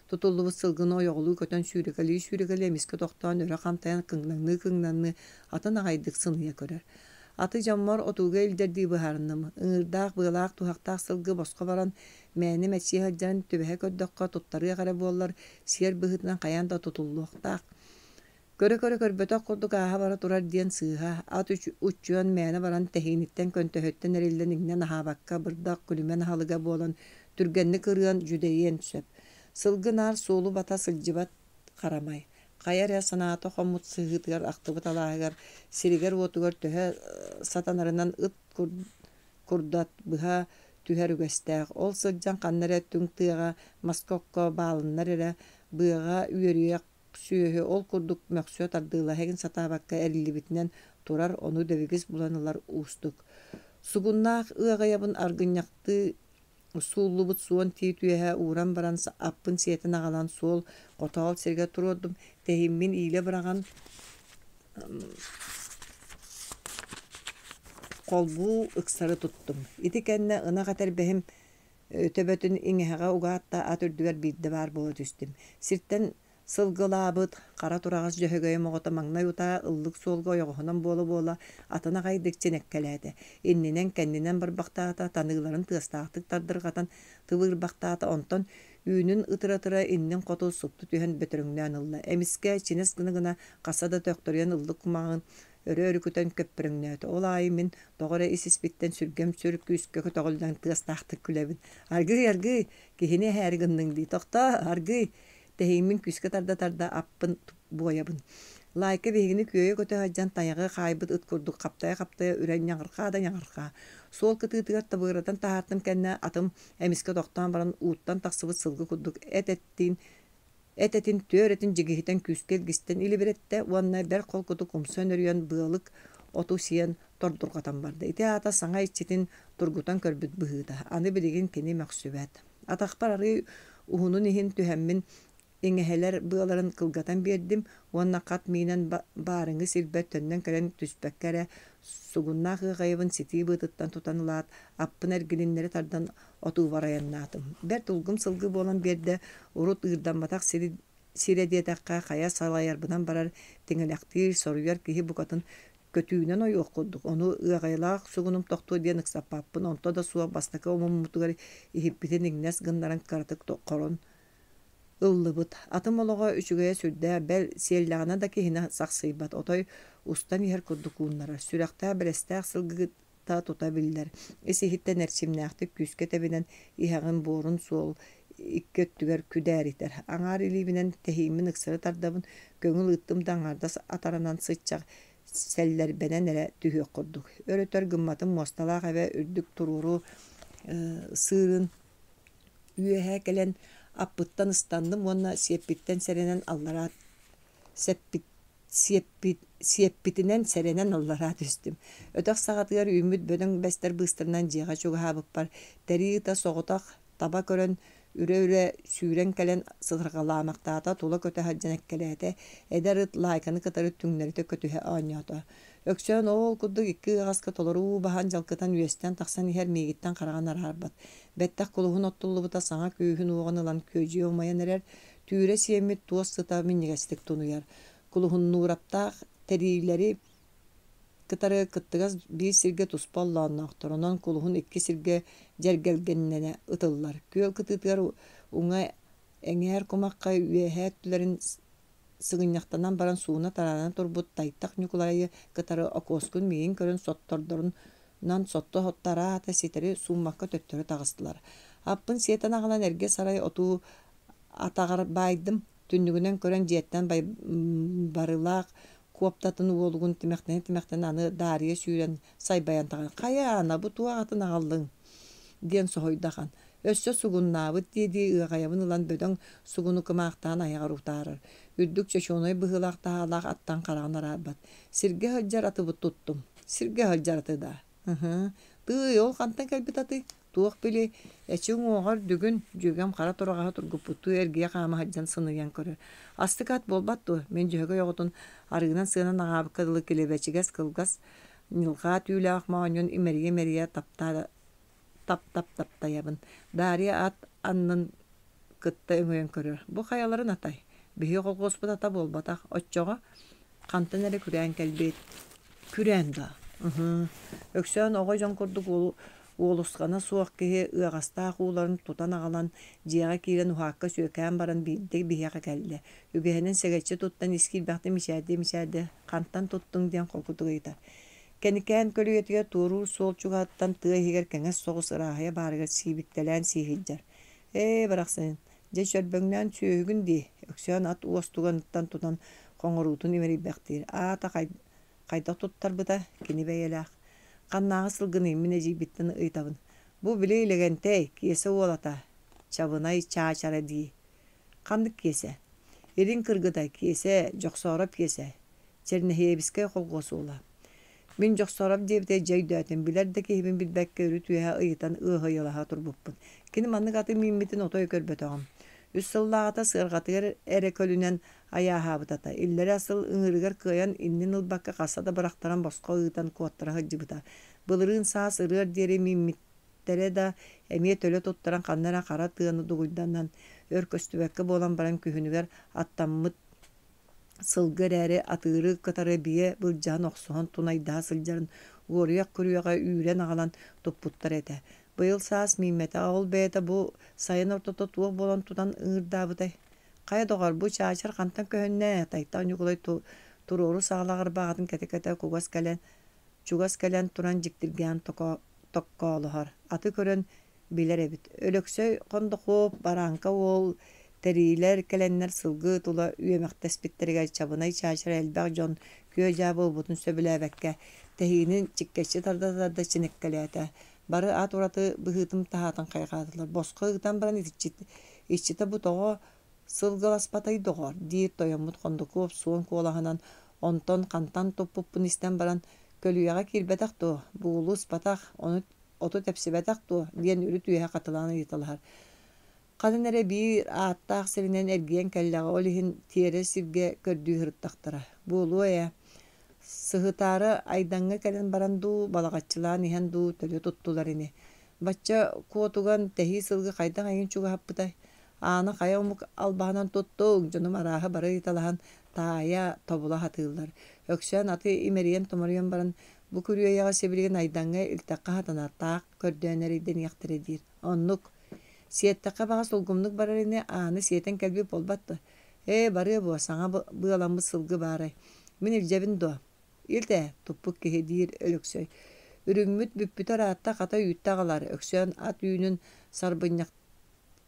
тутуллубут сылгыны ойоҕолуу көтөн сүүрэкэлии-сүүрэкэлии эмискэ тохтоон өрө хантайан кыҥнаҥныы-кыҥнаҥныы атын аҕайдык сыныйа көрөр. Аты дьоммор отууга илдьэрдии быһаарынным. Ыҥыырдаах, быалаах, туһахтаах сылгы босхо баран мээнэ мэччийэ сылдьарын түбэһэ көрдөххө туттарыах эрэ буоллар, сиэр быһыытынан хайаан да тутуллуохтаах. Көрө-көрө көрбөтөх курдук ааһа бара турар диэн сыыһа, ат уччуйан мээнэ баран тэһииниттэн көнтөһүттэн эриллэн иҥнэн аһаабакка бырдах күлүмэн аһылыга буолан түргэнник ырыан, дьүдэйиэн сөп. Сылгы наар суолу бата сылдьыбат харамай. Хайа эрэ санаата хоммут сыһыытыгар ахтыбыт алааһыгар, сиригэр-уотугар төһө сатанарынан ыт курдат быһа түһэр үгэстээх. Ол сылдьан ханна эрэ түҥ тыаҕа, маска-окко баалыннар эрэ, быаҕа үөрүйэх Сүөһү ол курдук мөхсүө тардыылаһыгын сатаабакка эриллибитинэн турар, ону дэбигис булан ылар уустук. Сугуннаах ыаҕайабын аргынньахтыы сууллубут суон тиит үөһэ ууран баран аппын сиэтэн аҕалан суол хотоол сиргэ туруордум, тэһииммин иилэ быраҕан холбуу ыксары туттум. Ити кэннэ ынах этэрбэһим Төбөтүн иҥэһэҕэ угаат да ат үрдүгэр биирдэ баар буола түстүм. Сиртэн сылгылаабыт хара тураҕас дьөһөгөйүм оҕото маҥнай утаа ыллык суолга ойоҕоһунан буола-буола атын аҕайдык чинэккэлээтэ. Иннинэн-кэннинэн барбахтаата, таныыларын тыастаахтык тардырҕатан тыбыырбахтаата, онтон үүнүн ытыра-ытыра иннин хоту супту түһэн бөтөрөҥнөөн ылла. Эмискэ чинэс гына-гына хаса да төхтөрүйэн ыллык кумаҕын өрө өрүкүтэн көппөрөҥнөөтө. Ол аайы мин тоҕо эрэ ис-испиттэн сүргэм сүр күүскэ көтөҕүллэн тыастаахтык күлэбин. Аргыый, аргыый, киһини эһээри гынныҥ дии. Тохтоо, аргыый, тэһииммин күүскэ тарда-тарда аппын буойабын. Лаайка биһигини күөйэ көтө сылдьан тайаҕы хаайбыт ыт курдук хаптайа-хаптайа үрэн ньаҕырхаа да ньаҕырхаа. Суол кытыытыгар табыгыратан таһаартым кэннэ атым эмискэ тохтоон баран ууттан тахсыбыт сылгы курдук эт-эттиин Эт-этин түөр этин дьигиһитэн күүскэ илгистэн илибирэттэ уонна бэрт холкутук умса өнөрүйэн быалык оту сиэн тордурҕатан барда. Ити аата саҥа иччитин тургутан көрбүт быһыыта. Аны билигин кини мөхсүбэт. Атахпар арыый уһунун иһин түһэммин Иҥэһэлэр быаларын кылгатан биэрдим уонна хат миинэн баарыҥҥы сирбэр төннөн кэлэн түспэккэ эрэ сугуннаах ыаҕайабын ситии быатыттан тутан ылаат, аппын эргилиннэри тардан отуубар айаннаатым. Бэрт улгум сылгы буолан биэрдэ, урут ыырдамматах сири сирэ диэтэххэ, хайа салайарбынан барар, тиҥилэхтиир, соруйар киһи букатын көтүүнэн ойуох курдук. Ону ыаҕайалаах сугунум тохтуо диэн ыксаппаппын, онто да суох бастакы омуммутугар иһиппитин иҥнэс гыннаран кыратык хорон ыллыбыт. Атым олоҕо үчүгэйэ сүрдээх, бэл, сиэллэҕинэ да киһини сахсыйбат, отой устан иһэр курдук ууннарар. Сүрэхтээх, бэлэстээх сылгыта тута биллэр. Ис-иһиттэн эрчимнээхтик күүскэ тэбинэн иһэҕин буорун суол икки өттүгэр күдээритэр. Аҥаар илиибинэн тэһииммин ыксары тардабын, көҥүл ыыттым да аҥаардас атаранан сыччах сэллэрбэнэн эрэ түһүөх курдук. Өр-өтөр гымматым муосталаах эбэ үрдүк туруору сыырын Үөһэ кэлэн аппыттан ыстанным уонна сиэппиттэн сэрэнэн аллараа сэппит сиэппит сиэппитинэн сэрэнэн аллараа түстүм. Өтөх саҕатыгар үүммүт бөдөҥ бэстэр быыстарынан дьиэҕэ чугаһаабыппар тэрии ыта соҕотох таба көрөн үрэ-үрэ сүүрэн кэлэн сытырҕалаамахтаата, тула көтө сылдьан эккэлээтэ, эдэр ыт лаайканы кытары түҥнэритэ көтүһэ оонньоото. Өксөөн оол курдук икки ыаҕаска толору уу баһан дьалкытан үөстэн тахсан иһэр миигиттэн хараҕын араарбат. Бэттэх кулуһун оттуллубута саҥа күүһүн-уоҕун ылан күөдьүйэ умайан эрэр, түүрэ сиэммит туос сыта минньигэстик тунуйар. Кулуһуннуураптаах тэриилэри кытары кыттыгас биир сиргэ туспа оллоонноохтор, онон кулуһун икки сиргэ дьэргэлгэннэнэ ытыллар. Күөл кытыытыгар уҥа эҥээр кумахха үөһээ өттүлэрин сыгынньахтанан баран сууна-тараана турбут Тайтах Ньукулайы кытары Окуоскун миигин көрөн соттордорунан сотто-сотто араата ситэри сууммакка төттөрү таҕыстылар. Аппын сиэтэн аҕалан эргэ сарай отуу атаҕар баайдым, түннүгүнэн көрөн дьиэттэн барылаах куоптатын уолугун тимэхтэнэ-тимэхтэнэ аны Даарыйа сүүрэн сайбайан таҕан «Хайа, Аана, бу туох атын аҕаллыҥ?» диэн соһуйда ахан. Өссө сугуннаабыт дии-дии ыаҕайабын ылан бөдөҥ сугуну кымаахтаан айаҕар утаарар. Үрдүк чочуонай быһыылаах таһаалаах аттан хараҕын араарбат. Сиргэ сылдьар атыбыт туттум. Сиргэ сылдьар аты даа? Ыһыы. Тыый, ол хантан кэлбит атый? Туох билиэй, эчи уҥуоҕар бүгүн дьүөгэм хара тураҕаһы тургуппуттуу эргийэ хаама сылдьан сыныйан көрөр. Астык ат буолбат дуо? Мин Дьөһөгөй оҕотун арыынан сыанан аҕаабыкка дылы килэбэчигэс кылгас ньылҕаа түүлээх моонньун имэрийэ-имэрийэ таптаа тап-тап таптайабын. Дарья ат аннын кытта өҥөйөн көрөр. Бу хайаларын атай? Биһиги колхуоспут ата буолбатах. Оччоҕо хантан эрэ күрээн кэлбит. Күрээн даа? Ыһыы. Өксөөн оҕо дьон курдук уолусхана суох киһи ыаҕастаах ууларын тутан аҕалан, дьиэҕэ киирэн уһаакка сүөкээн баран биирдэ биһиэхэ кэллэ. Үгэһинэн сэгэччи туттан ис киирбэхтик мичээрдии-мичээрдии хантан туттуҥ диэн холкутук ыйытар. Кэникээн көлүйэтигэр туоруур суол чугаһыттан тыа иһигэр кэҥэс соҕус ырааһыйа баарыгар сиибиктэлээн сии сылдьар. Ээ, барахсан, дьэ чөрбөҥнөөн сүөһүгүн дии, Өксөөн ат уостуганыттан тутан хоҥоруутун имэрийбэхтиир. Аата хайдах туттарбыта, кини бэйэлээх. Ханнааҕы сылгыный, мин эдьиийбиттэн ыйытабын. Бу били Лэгэнтэй, Киэсэ уолата, Чабынай Чаачара дии. Ханнык Киэсэ? Илин кыргыта, Киэсэ, Дьохсоороп Киэсэ. Чернэһиэбискэй холхуос уола. Мин Дьохсоороп диэбитэ дьэ өйдөөтүм, билэр да киһибин билбэккэ үрүт-үөһэ ыйытан ыаһыйалаһа турбуппун. Кини маннык аты мииммитин отой көрбөтөҕүм. Үс сыллааҕыта сыарҕатыгар эрэ көлүнэн айааһаабыт ата. Иллэрээ сыл ыҥыырыгар кыайан иннин ылбакка хаста да бырахтаран босхо ыытан куоттара сылдьыбыта. Былырыын саас ырыар диэри мииммиттэрэ да, эмиэ төлө туттаран ханна эрэ хара тыаны дугуйданан, өр көстүбэккэ буолан баран күһүнүгэр аттаммыт Сылгы эрээри атыыры кытары биэ былдьаһан охсуһан тунайдаһа сылдьарын уоруйах күрүөҕэ үүрэн аҕалан туппуттар этэ. Быйыл саас мииммэтэҕэ ол бэйэтэ бу сайын ортото туох буолан тутан ыҥырдаабытай? Хайа доҕор, бу чаачар хантан көһүннэ? Тайтах Ньукулай туруору саҕалаах ырбаҕатын кэтэ-кэтэ кугас кэлэн чугас кэлэн туран дьиктиргээн токкоолоһор. Аты көрөн билэр эбит. Өлөксөй Хондохуоп, Барааҥка уол тэриилэр кэлэннэр сылгы тула үөмэхтэспиттэригэр Чабынай Чаачара элбэх дьон күө-дьаа буолбутун сөбүлээбэккэ, тэһиинин чиккэччи тарда-тарда чинэккэлээтэ. Бары ат ураты быһыытын таһаатын хайҕаатылар. Босхо ыытан баран иччитэ бу тоҕо сылгыласпатай доҕоор диир тойоммут Хондокуоп суон куолаһынан онтон хантан туппуппун истэн баран көлүйэҕэ киирбэтэх дуо, бугулу ыспатах, ону оту тэпсибэтэх дуо диэн үрүт үөһэ хатылаан ыйыталаһар. Ханан эрэ биир ааттаах сиринэн эргийэн кэллэҕэ, ол иһин тиэрэ сиргэ көрдүү сырыттахтара. Буолуо ээ, сыһытаары Айдаҥҥа кэлэн баран дуу, Балаҕаччылаан иһэн дуу төлө туттулар ини. Бачча куотуган тэһии сылгы хайдах эйигин чугаһаппытай? Ааны хайа омук албаһынан туттуҥ, дьонум арааһы бары ыйыталаһан таайа, тобула сатыыллар. Өксөөн аты имэрийэн-томоруйан баран, бу күрүөйэҕи сибилигин Айдаҥҥа илтэххэ сатанар, таах көрдөөн эрэйдэниэхтэрэ диир. Оннук. Сиэттэххэ баҕас улгумнук барар ини, ааны сиэтэн кэлбит буолбат дуо? Ээ, барыа буо, саҥа быаламмыт сылгы баарай. Мин илдьэбин дуо? Илт ээ, туппут киһи, диир Өлөксөй. Үрүҥмүт бүппүтэ ыраатта, хата үүттэ аҕалаар, Өксөөн ат үүнүн сарбынньах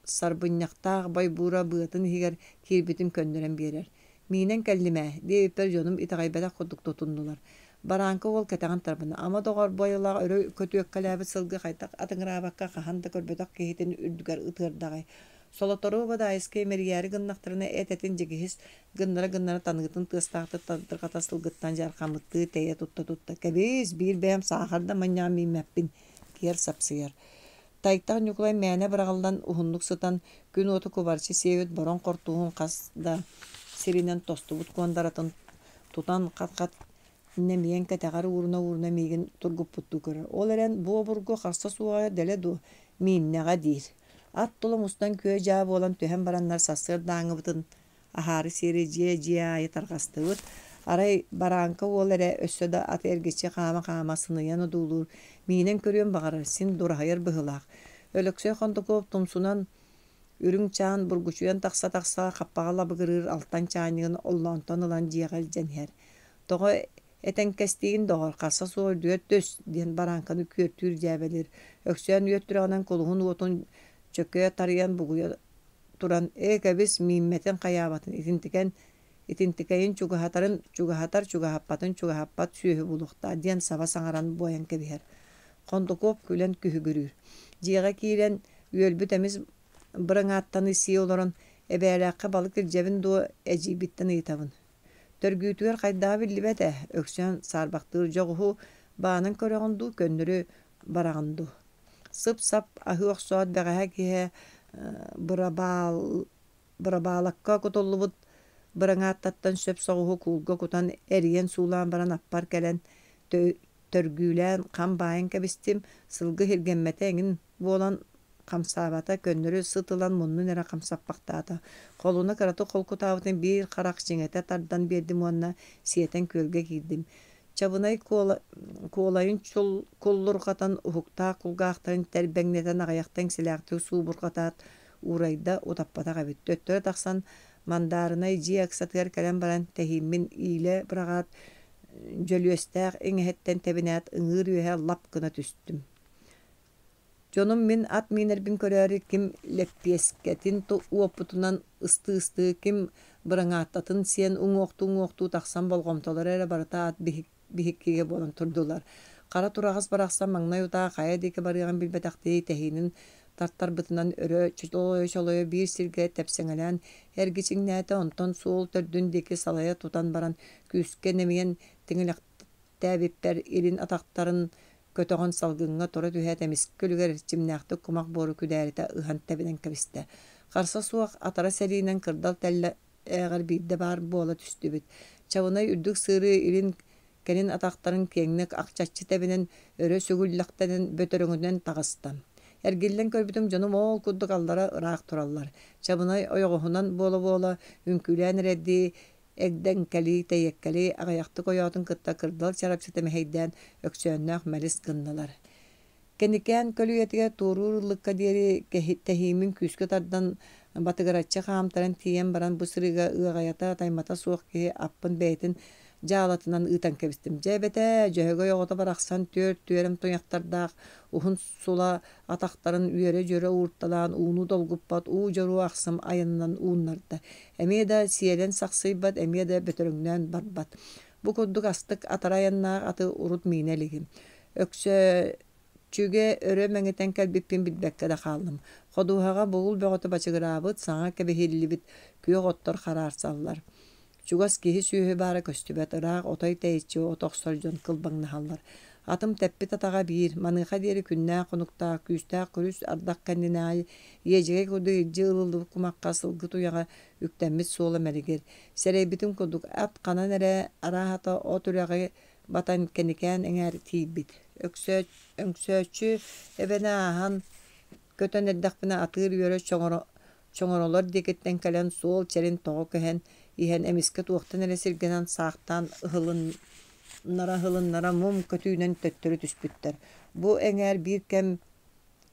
сарбынньахтаах бойбуура быатын иһигэр киирбитин көннөрөн биэрэр. Миинэн кэллим ээ, диэбиппэр дьонум итэҕэйбэтэх курдук тутуннулар. Барааҥка уол кэтэҕин тарбына, ама доҕор бу айылаах өрө көтүөккэлээбит сылгы хайдах атыҥыраабакка хаһан да көрбөтөх киһитин үрдүгэр ытыардаҕай. Солоторуоба Даайыска имэрийээри гыннахтарына эт-этин дьигиһис гыннара-гыннара таныытын тыастаахтык тардырҕата сылгыттан дьаархаммыттыы тэйэ тутта-тутта «Кэбиис, биир бэйэм саахар да манньаҕа мииммэппин» киэр сапсыйар. Тайтах Ньукулай мээнэ быраҕыллан уһуннук сытан, күн уота кубарчы сиэбит бороҥ хортууһун хас да сиринэн тостубут куондаратын тутан хат-хат нэмийэн кэтэҕэр ууруна-ууруна миигин тургуппуттуу көрөр. Ол эрэн бу обургу харса суоҕа дэлэ дуо, мииннэҕэ диир. Ат тула мустан күө-дьаа буолан түһэн бараннар сарсыардааҥҥыбытын аһаары-сиэри дьиэ-дьиэ аайы тарҕастыбыт. Арай барааҥка уол эрэ өссө да аты эргиччи хаама-хаама сыныйан одуулуур, миинэн көрүөн баҕарар, син дураһыйар быһыылаах. Өлөксөй Хондокуоп тумсунан үрүҥ чаан бургучуйан тахса-тахса хаппаҕа лабыгырыыр алтан чаанньыгын оллоонтон ылан дьиэҕэ илдьэн иһэр. Тоҕо этэҥкэстиигин доҕор, харса суох үрдүгэр түс диэн барааҥканы күөртүүр дьээбэлиир. Өксөөн үөттүрэҕинэн кулуһун уотун чөкө тарыйан бугуйа туран «Ээ, кэбис, мииммэтин хайаабатын, итинтикэн итинтикэйин чугаһатарын чугаһатар, чугаһаппатын чугаһаппат сүөһү буолуохтаах» диэн саба саҥаран буойан кэбиһэр. Хондокуоп күлэн күһүгүрүүр. Дьиэҕэ киирэн үөлбүт эмис быраҥааттаны сии олорон «Эбээлээххэ балык илдьэбин дуо?» эдьиийбиттэн ыйытабын. Төргүүтүгэр хайдаҕа биллибэт ээ, Өксөөн саарбахтыыр дьоҕуһу баанан көрөҕүн дуу, көннөрү бараҕын дуу Сып-сап аһыы охсоот бэҕэһээ киэһэ бырабаалакка кутуллубут быраҥааттаттан сөп соҕуһу куулга кутан эрийэн суулаан баран аппар кэлэн төргүүлээн хам баайан кэбистим, сылгы иһиргэммэтэ эҥин буолан хамсаабата, көннөрү сыт ылан муннун эрэ хамсаппахтаата. Холуна кыратык холкутаабытын биир харах чиҥэтэ тардан биэрдим уонна сиэтэн күөлгэ киирдим. Чабынай куолайын куллурҕатан, уһуктаах кулгаахтарын тэрбэҥнэтэн аҕыйахта иҥсэлээхтик суубурҕатаат, уурайда, утаппатах эбит. Төттөрү тахсан мандаарынай дьиэ ыксатыгар кэлэн баран, тэһииммин иилэ быраҕаат, дьөлүөстээх иҥэһэттэн тэбинээт, ыҥыыр үөһэ лап гына түстүм. Дьонум мин ат миинэрбин көрөөрү ким лэппиэскэтин уоппутунан ыстыы-ыстыы, ким быраҥааттатын сиэн уҥуохтуу-уҥуохтуу тахсан болҕомтолоро эрэ барыта ат биһиккигэ буолан турдулар. Хара тураҕас барахсан маҥнай утаа хайа диэки барыаҕын билбэтэхтии тэһиинин тартарбытынан өрө чолойо-чолойо биир сиргэ тэпсэҥэлээн эргичиҥнээтэ, онтон суол төрдүн диэки салайа тутан баран күүскэ нэмийэн тиҥилэхтээбиппэр илин атахтарын көтөҕөн салгыҥҥа тура түһээт эмискэ үлүгэр эрчимнээхтик кумах буору күдээритэ ыһан тэбинэн кэбистэ. Харса суох атара сэриинэн кырдал тэллэҕэр биирдэ баар буола түстүбүт. Чабынай үрдүк сыыры илин кэлин атахтарын киэҥник ахчаччы тэбинэн өрө сүгүллэхтэнэн бөтөрөҥүнэн таҕыста. Эргиллэн көрбүтүм дьонум ол курдук аллара ыраах тураллар. Чабынай ойоҕоһунан буола-буола үҥкүүлээн эрэрдии эгдэҥкэлии, тэйиэккэлии аҕыйахтык ойоотун кытта кырдал чарапчыта мэһэйдээн Өксөөннөөх мэлис гыннылар. Кэникээн көлүйэтигэр туоруур ыллыкка диэри тэһиимин күүскэ тардан батыгыраччы хаамтаран тиийэн баран бу сырыыга ыаҕайата таймата суох киһи аппын бэйэтин дьаалатынан ыытан кэбистим. Дьэ эбэтээ, Дьөһөгөй оҕото барахсан түөрт түөрэм туйахтардаах уһун сула атахтарын үөрэ-дьүөрэ уурталаан ууну долгуппат уу дьоруо ахсым айанынан ууннарда. Эмиэ да сиэлэн сахсыйбат, эмиэ да бөтөрөҥнөөн барбат. Бу курдук астык атара айаннаах аты урут миинэ илигим. Өксөөччүгэ өрө мэҥитэн кэлбиппин билбэккэ да хааллым. Ходуһаҕа бугул бөҕөтө бачыгыраабыт, саҥа кэбиһиллибит күөх оттор хараарсаллар. Чугас киһи-сүөһү баара көстүбэт, ыраах отой тэйиччи от охсор дьон кылбаҥнаһаллар. Атым тэппит атаҕа биир, маныаха диэри күннээх-хонуктаах, күүстээх күрүс ардах кэннинээҕи иэдьэгэй курдук илдьи ылыллыбыт кумахха сылгы туйаҕа үктэммит суола мэлигир. Сэрэйбитим курдук, ат ханан эрэ, арааһата от үрэҕи батан Кэникээн эҥээр тиийбит. Өҥсөөччү эбэни ааһан көтөн эрдэхпинэ атыыр үөрэ чоҥоролор диэкиттэн кэлэн суол чэрин тоҕо көһөн иһэн эмискэ туохтан эрэ сиргэнэн саахтаан ыһылыннара-ыһылыннара муҥ көтүүнэн төттөрү түспүттэр. Бу эҥээр биир кэм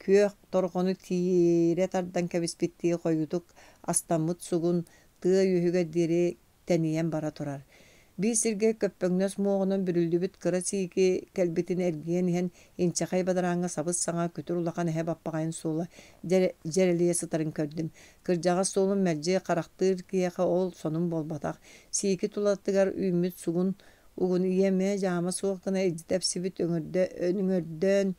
күөх торҕону тиирэ тардан кэбиспиттии хойуутук астаммыт сугун тыа үөһүгэр диэри тэнийэн бара турар. Биир сиргэ көппөҥнөс муоҕунан бүрүллүбүт кыра сиики кэлбитин эргийэн иһэн инчэхэй бадарааҥҥа сабыс-саҥа күтүр улахан эһэ баппаҕайын суола дьэрэлийэ сытарын көрдүм. Кырдьаҕас суолун мэлдьи харахтыыр киһиэхэ ол сонун буолбатах. Сиики тулатыгар үүммүт сугун угун ийэ-эмэ дьаама суох гына илдьи тэпсибит өҥөрдөөн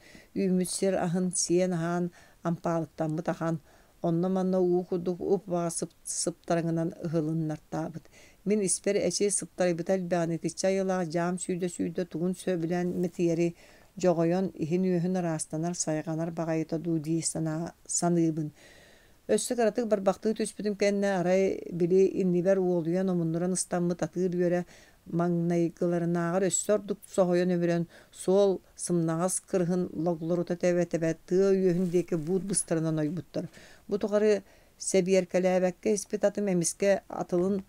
үүммүт сир аһын сиэн-аһаан ампаалыктаммыт ахан Онно-манна уу курдук уп-убаҕас сыптарыҥынан ыһылыннартаабыт. Мин испэр эчи сыптарыйбыта элбэҕин итиччэ айылаах дьаам сүүрдэ-сүүрдэ тугун сөбүлээн мэтийэри дьоҕойон, иһин-үөһүн ыраастанар, сайҕанар баҕайыта дуу дии саныыбын. Өссө кыратык барбахтыы түспүтүм кэннэ, арай, били иннибэр уолуйан омуннуран ыстаммыт атыыр үөрэ маҥнайгыларынааҕар өссө ордук соһуйан-өмүрэн, суол сымнаҕас кырыһын логлорута тэбэ-тэбэ тыа үөһүн диэки буут быстарынан ойбуттар. Бу тухары сэбиэркэлээбэккэ испит атым эмискэ атылын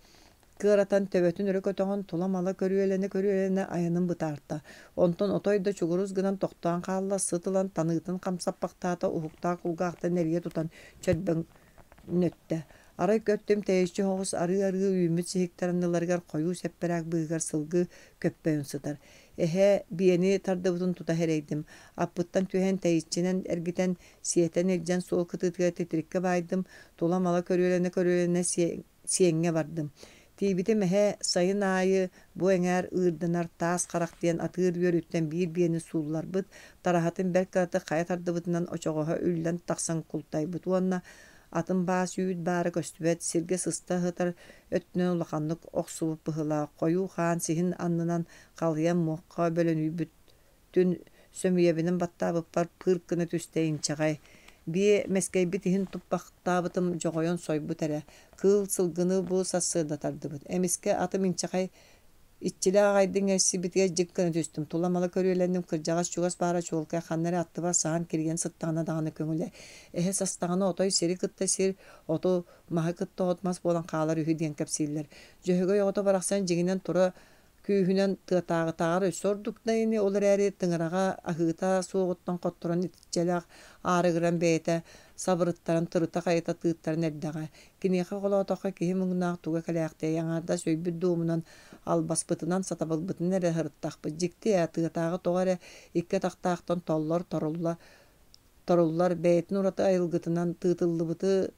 кыаратан төбөтүн өрө көтөҕөн тула-мала көрүөлэнэ-көрүөлэнэ айанын бытаарта. Онтон отой да чугурус гынан тохтоон хаалла, сыт ылан таныытын хамсаппахтаата, уһуктаах кулгаахтан эрийэ тутан чөрбөҥнөттө. Арай көртүм тэйиччи соҕус арыы-арыы үүммүт сиһиктэр анныларыгар хойуу сэппэрээк быыһыгар сылгы көппөйөн сытар. Эһэ биэни тардыбытын тута сэрэйдим. Аппыттан түһэн тэйиччинэн эргитэн, сиэтэн илдьэн суол кытыытыгар титириккэ баайдым, тула-мала көрүөлэнэ-көрүөлэнэ сиэҥҥэ бардым. Тиийбитим эһэ сайын аайы бу эҥээр ыырданар таас харах диэн атыыр үөрүттэн биир биэни суулларбыт, тараһатын бэрт кыратык хайа тардыбытынан очоҕоһо үллэн тахсан култайбыт уонна атын баас үүт баара көстүбэт сиргэ сыста сытар өттүнэн улаханнык охсубут быһыылаах хойуу хаан сиһин аннынан халыйан муохха бөлөнүйбүтүн сөмүйэбинэн баттаабыппар пырк гына түстэ инчэҕэй биэ мэскэйбит иһин туппахтаабытым дьоҕойон сойбут эрэ кыыл сылгыны бу сарсыарда тардыбыт эмискэ атым инчэҕэй Иччилээх аҕайдык иҥэрсибитигэр дьик гына түстүм, тула-мала көрүөлэнним, кырдьаҕас чугас баара чуолкай, ханна эрэ аттыбар саһан кирийэн сыттаҕына даҕаны көҥүлэ. Эһэ састаҕына отой сири кытта сир, оту, маһы кытта от-мас буолан хаалар үһү диэн кэпсииллэр. Дьөһөгөй оҕото барахсан дьиҥинэн тура күүһүнэн тыатааҕытааҕар өссө ордук да ини, ол эрээри тыҥыраҕа аһыыта суоҕуттан хотторон итиччэлээх аарыгыран бэйэтэ сабырыттаран тырыта-хайыта тыыттаран эрдэҕэ. Киниэхэ холоотоххо киһи муҥнаах туга кэлээхтиэй, аҥаардас өйбүт дуомунан, албаспытынан, сатабылбытынан эрэ сырыттахпыт. Дьикти ээ, тыатааҕы тоҕо эрэ икки атахтаахтан толлор, торулла, торуллар, бэйэтин ураты айылгытынан тыытыллыбыты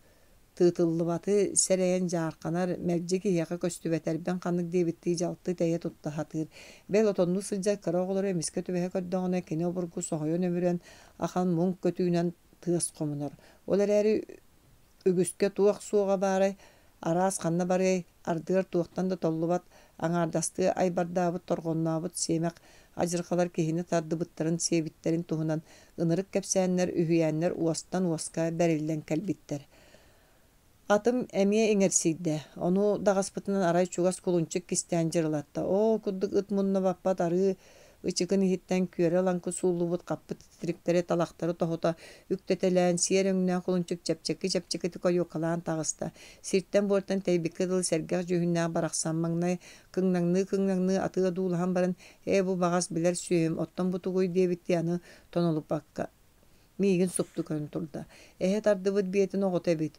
тыытыллыбаты сэрэйэн дьаарханар, мэлдьи киһиэхэ көстүбэтэрбин ханнык диэбиттии дьалты тэйэ тутта сатыыр. Бэл отоннуу сылдьар кыра оҕолору эмискэ түбэһэ көрдөҕүнэ, кини обургу соһуйан-өмүрэн ахан муҥ көтүүнэн тыас хомунар. Ол эрээри Үгүскэ туох суоҕа баарай, араас ханна барыай, ардыгар туохтан да толлубат, аҥаардастыы айбардаабыт, торҕоннообут сиэмэх адьырҕалар киһини тардыбыттарын, сиэбиттэрин туһунан ынырык кэпсээннэр, үһүйээннэр уостан уоска бэриллэн кэлбиттэр. Атым эмиэ иҥэрсийдэ, ону даҕаспытынан арай чугас кулунчук кистээн дьырылатта. Оо, курдук ыт мунна баппат арыы ычыкын иһиттэн күөрэ-лаҥкы сууллубут хаппыт титириктэри, талахтары тоһута үктэтэлээн, сиэр өҥнөөх кулунчук чэпчэки-чэпчэкитик ойуокалаан таҕыста. Сиртэн-буортан тэйбиккэ дылы сэргэх дьүһүннээх барахсан маҥнай кыҥнаҥныы-кыҥнаҥныы атыы одуулаһан баран, «Ээ, бу баҕас билэр сүөһүм, оттон бу тугуй?» диэбиттии аны тонолуппакка миигин супту көрөн турда. Эһэ тардыбыт биэтин оҕото эбит,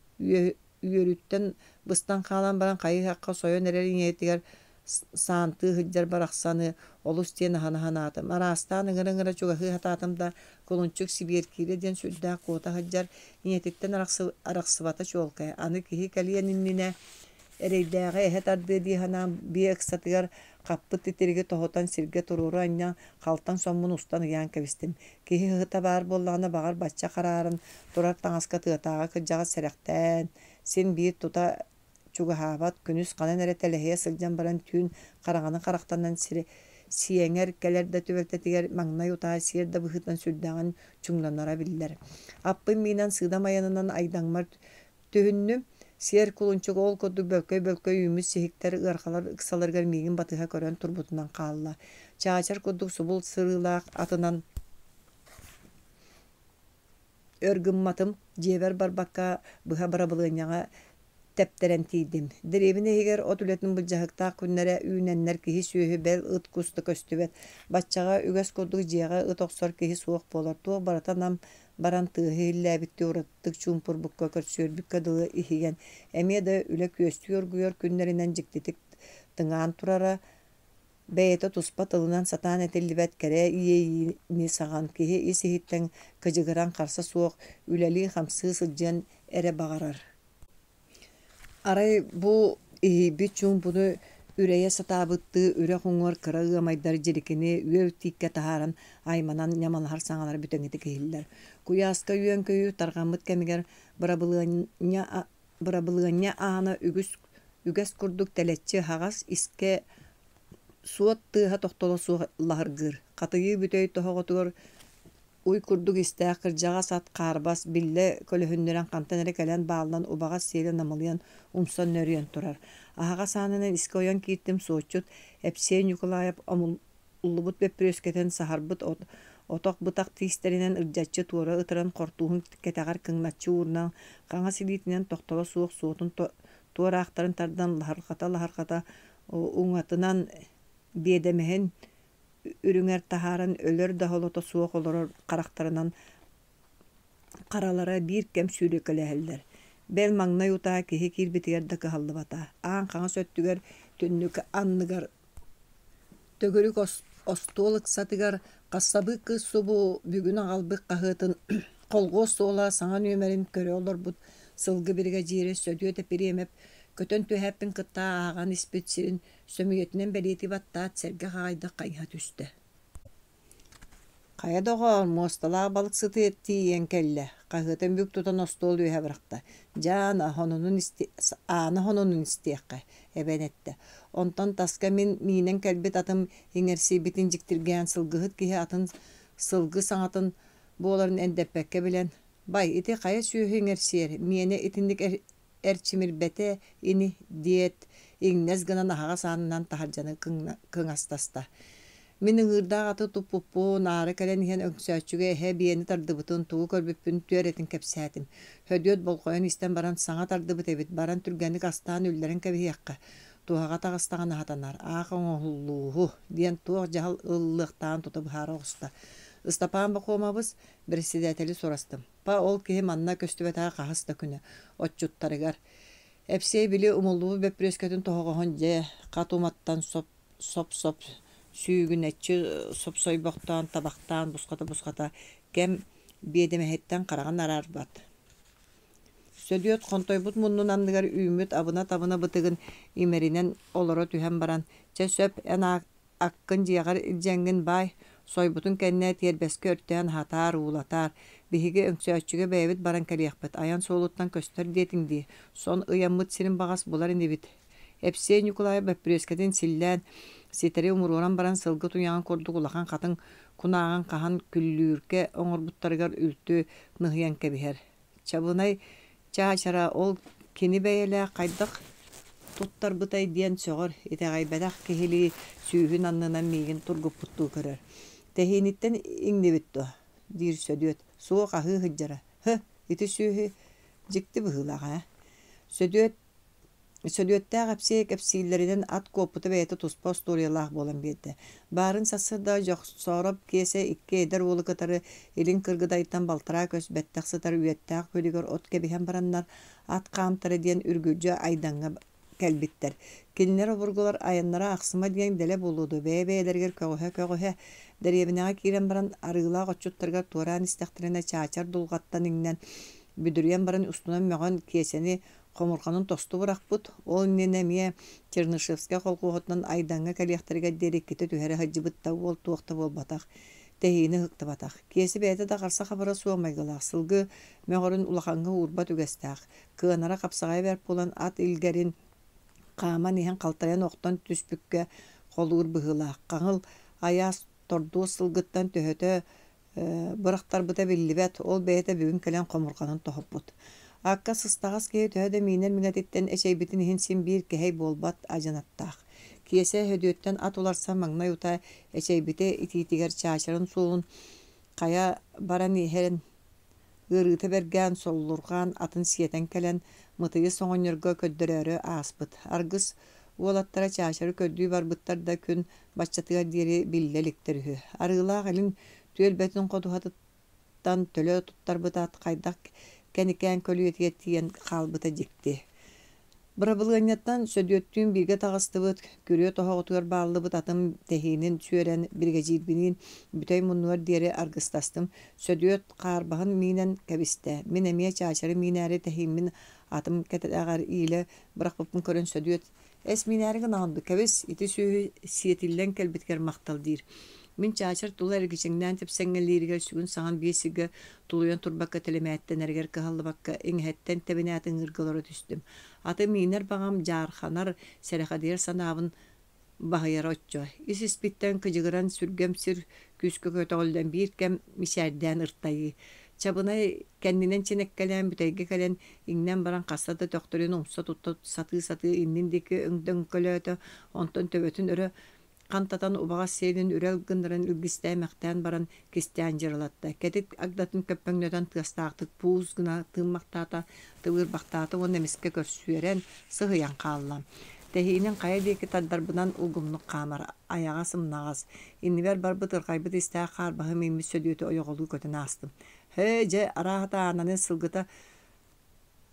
үөрүттэн быстан хаалан баран хайы-һахха сойон эрэр ийэтигэр саантыы сылдьар барахсаны олус диэн аһына санаатым. Араастаан ыҥыра-ыҥыра чугаһыы сатаатым да, кулунчук сибиэркиирэ диэн сүрдээх куота сылдьар, ийэтиттэн арахсыбата чуолкай. Аны киһи кэлиэн иннинэ эрэйдээҕи эһэ тардыа дии санаан биэ ыксатыгар хаппыт титириги тоһутан сиргэ туруору анньан халтаҥ соммун устан ыйаан кэбистим. Киһи ыһыта баар буоллаҕына баҕар бачча харааран турар таҥаска тыатааҕы кырдьаҕас сэрэхтээн, син биир тута чугаһаабат, күнүс ханан эрэ тэлэһийэ сылдьан баран түүн хараҥаны харахтанан сиэҥэр кэлэр да түбэлтэтигэр маҥнай утаа сиэр да быһыытынан сүрдээҕин чуҥнанара биллэр. Аппын миинэн сыыдам айанынан Айдаҥмар түһүннүм. Сиэр кулунчук ол курдук бөлкөй-бөлкөй үүммүт сиһиктэр ыархалар ыксаларыгар миигин батыһа көрөн турбутунан хаалла. Чаачар курдук субул сырыылаах атынан Өр гымматым, дьиэбэр барбакка, быһа бырабылыанньаҕа тэптэрэн тиийдим. Дэриэбинэ иһигэр от үлэтин былдьаһыктаах күннэрэ үүнэннэр киһи-сүөһү бэл ыт-кус да көстүбэт. Баччаҕа үгэс курдук дьиэҕэ ыт охсор киһи суох буолар, туох барыта нам баран тыаһы иһиллээбиттии уратытык чуумпурбукка, көрсүөрбүккэ дылы иһийэн, эмиэ да үлэ күөстүү оргуйар күннэринэн дьиктитик тыҥаан турара, Бэйэтэ туспа тылынан сатаан этиллибэт кэрэ иэйиини саҕан киһи ис-иһиттэн кыдьыгыран харса суох үлэлии-хамсыы сылдьыан эрэ баҕарар. Арай бу иһийбит чуумпуну үрэйэ сатаабыттыы үрэх уҥуор кыра ыамайдар дьирикини үөл тииккэ таһааран айманан ньамалаһар саҥалара бүтэҥитик иһиллэр. Куйааска үөн-көйүүр тарҕаммыт кэмигэр бырабылыанньа Бырабылыанньа аана үгүс үгэс курдук тэлэччи аһаҕас, искэ суот тыаһа тохтоло суох лаһыргыыр, хатыйыы бүтэй тоһоҕотугар уй курдук истээх кырдьаҕас ат хаарбас, биллэ көлөһүннэрэн хантан эрэ кэлэн бааллан убаҕас сиэлэ намылыйан умсан нөрүйэн турар. Аһаҕас аанынан искэ ойон кииртим суотчут Эпсиэй Ньукулаайап Уллубут бөппүрүөскэтин саһарбыт от отох-бытах тиистэринэн ырдьаччы туора ытыран хортууһун кэтэҕэр кыҥначчы уурунан, хаҥас илиитинэн тохтоло суох суотун туораахтарын тардан лаһырҕата-лаһырҕата уҥатынан биэдэмэһин үрүҥэр таһааран өлөр да оһолото суох олорор харахтарынан харалара биир кэм сүүрэкэлэһэллэр. Бэл маҥнай утаа киһи киирбитигэр да кыһаллыбата. Аан хаҥас өттүгэр түннүк анныгар Төгүрүк остуол ыксатыгар хассабыык кыыс субу бүгүн аҕалбыт хаһыатын «Холхуос суола» саҥа нүөмэрин көрө олорбут сылгы биригэдьиирэ Сөдүөт Эпириэмэп көтөн түһээппин кытта ааҕан испит сирин сөмүйэтинэн бэлиэтии баттаат сэргэх аҕайдык хайыһа түстэ. Хайа доҕоор, муосталаах балыксыты тиийэн кэллэ, хаһыатын бүк тутан остуол үөһэ бырахта. Дьэ, Аана сонунун Аана сонунун истиэххэ, эбэн эттэ. Онтон таска мин миинэн кэлбит атым иҥэрсийбитин дьиктиргээн сылгыһыт киһи атын сылгы саҥатын буоларын эндэппэккэ билэн, «Бай, ити хайа сүөһү иҥэрсийэр, миэнэ итинник эрчимирбэтэ ини диэт, иҥнэс гынан аһаҕас аанынан таһырдьаны кыҥастаста. Мин ыҥыырдаах аты туппуппун, аара кэлэн иһэн өҥсөөччүгэ эһэ биэни тардыбытын, тугу көрбүппүн түөрэтин кэпсээтим. Һөдүөт болҕойон истэн баран саҥа тардыбыт эбит, баран түргэнник астаан үллэрэн кэбиһиэххэ, туһаҕа таҕыстаҕына аһатанар, аах оҥоһуллууһу диэн туох дьаһал ылыллыахтааҕын тута быһаара оҕуста. Ыстапаан Бокуомабыс бэрэссэдээтэли сурастым. Па ол киһи манна көстүбэтэҕэ хаһыс да күнэ, отчуттарыгар. Эпсиэй били умуллубут бөппүрүөскэтин тоһоҕоһун дьэ хат уматтан соп-соп сүүгүнэччи сопсойбохтоон, табахтаан бусхата-бусхата кэм биэдэмэһиттэн хараҕын араарбат. Сөдүөт хонтойбут муннун анныгар үүммүт абына-табына бытыгын имэринэн олоро түһэн баран, «Чэ сөп, эн Аккын дьиэҕэр илдьэҥҥин баай, сойбутун кэннэ тиэрбэскэ өртөөн аһатаар, уулатаар. Биһиги Өҥсөөччүгэ бэйэбит баран кэлиэхпит, айан суолуттан көстөр диэтиҥ дии, сон ыйаммыт сирин баҕас булар инибит. Эпсиэй Ньукулаайап бөппүрүөскэтин силлээн, ситэри умуруоран баран сылгы туйаҕын курдук улахан хатыҥ кунааҕын хаһан күллүүркэ оҥорбуттарыгар үлтү ныһыйан кэбиһэр. Чабынай Чаачара ол кини бэйэлээх хайдах туттарбытай диэн сөҕөр, итэҕэйбэтэх киһилии сүүһүн аннынан миигин тургуппуттуу көрөр. «Тэһииниттэн иҥнибит дуо?» диир Сөдүөт. «Суох аһыы сылдьара. Һы, ити сүөһү дьикти быһыылаах ээ». Сөдүөт Сөдүөттээх Эпсиэй кэпсииллэринэн ат куоппута бэйэтэ туспа остуоруйалаах буолан биэрдэ. Баарын сарсыарда Дьохсоороп Киэсэ икки эдэр уолу кытары Илин Кыргыдайтан балтараа көс бэттэх сытар Үөттээх күөлүгэр от кэбиһэн бараннар, ат хаамтара диэн үргүлдьү Айдаҥҥа кэлбиттэр. Кинилэр обургулар айаннара ахсыма диэн дэлэ буолуо дуо, бэйэ-бэйэлэригэр көҕүһэ-көҕүһэ дэриэбинэҕэ киирэн баран арыылаах отчуттарыгар туораан истэхтэринэ чаачар дулҕаттан иҥнэн, бүдүрүйэн баран устунан мөҕөн Киэсэни Хомурҕанын тосту бырахпыт, ол иннинэ эмиэ Чернышевскай колхуоһуттан Айдаҥҥа кэлиэхтэригэр диэри иккитэ түһэрэ сылдьыбыт да уол туох да буолбатах, тэһиини ыһыктыбатах. Киэсэ бэйэтэ да харса-хабыра суох майгылаах, сылгы мөҕөрүн улахаҥҥа уурбат үгэстээх, кыанара хапсаҕайа бэрт буолан ат илгэрин хааман иһэн халтайан охтон түспүккэ холуур быһыылаах, хаҥыл Айаас тордуос сылгыттан төһөтө бырахтарбыта биллибэт, ол бэйэтэ бүгүн кэлэн хомурҕанын тоһуппут. Акка сыстаҕас киһи төһө да миинэр миҥэтиттэн эчэйбитин иһин син биир кэһэй буолбат адьынаттаах. Киэсэ Һөдүөттэн ат уларсан маҥнай утаа эчэйбитэ итиитигэр чаачарын суолун хайа баран иһэн ыарыыта бэргээн, соллурҕаан атын сиэтэн кэлэн, Мытыйыс оҕонньорго көрдөрөөрү ааспыт. Аргыс уолаттара чаачары көрдүү барбыттар да күн баччатыгар диэри биллэ иликтэр үһү. Арыылаах илин түөлбэтин ходуһатыттан төлө туттарбыта хайдах кэникээн көлүйэтигэр тиийэн хаалбыта дьикти. Бырабылыанньаттан Сөдүөттүүн бииргэ таҕыстыбыт, күрүө тоһоҕотугар бааллыбыт атым тэһиинин сүөрэн, биригэдьиирбиниин бүтэй муннугар диэри аргыстастым. Сөдүөт хаарбаһын миинэн кэбистэ. Мин эмиэ чаачары миинээри тэһииммин атым кэтэҕэр иилэ бырахпыппын көрөн Сөдүөт «Эс миинээри гынаҕын дуу, кэбис, ити сүөһү сиэтиллэн кэлбитигэр махтал» диир. Мин чаачар тула эргичиҥнээн тэпсэҥҥэлииригэр сүгүн-саҕан биир сиргэ тулуйан турбакка тэлэмээттэнэригэр кыһаллыбакка иҥэһэттэн тэбинээт ыҥыырга олоро түстүм. Аты миинэр баҕам дьаарханар, сэрэхэдийэр санаабын баһыйара оччо. Ис-испиттэн кыдьыгыран сүргэм сир күүскэ көтөҕүллэн биир кэм мичээрдээн ыртайыы. Чабынай кэннинэн чинэккэлээн бүтэйгэ кэлэн иҥнэн баран хаста да төхтөрүн умса тутта сатыы-сатыы иннин диэки өҥдөҥкөлөөтө, онтон төбөтүн өрө Хантатан убаҕас сиэлин үрэл гыннаран илгистээмэхтээн баран кистээн дьырылатта, кэтит агдатын көппөҥнөтөн тыастаахтык пуус гына тыыммахтаата, тыбыырбахтаата уонна эмискэ көрсүөрэн, сыһыйан хаалла. Тэһиинин хайа диэки тардарбынан улгумнук хаамар, айаҕа сымнаҕас, иннибэр барбыт ырҕайбыт истээх хаарбаһы мииммит Сөдүөтү ойоҕолуу көтөн аастым. «Һээ, дьэ, арааһата Аананы сылгыта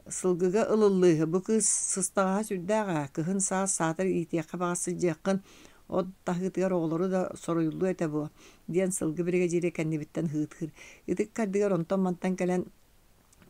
Сылгыга ылыллыыһы, бу кыыс сыстаҕаһа сүрдээх ээ, кыһын саас саатар иитиэххэ баҕас сылдьыаххын, от таһыытыгар оҕолору да соруйуллуо этэ буо, диэн сылгы биригэдьиирэ кэннибиттэн ыһыытыыр. Ытык ардыгар онтон-мантан кэлэн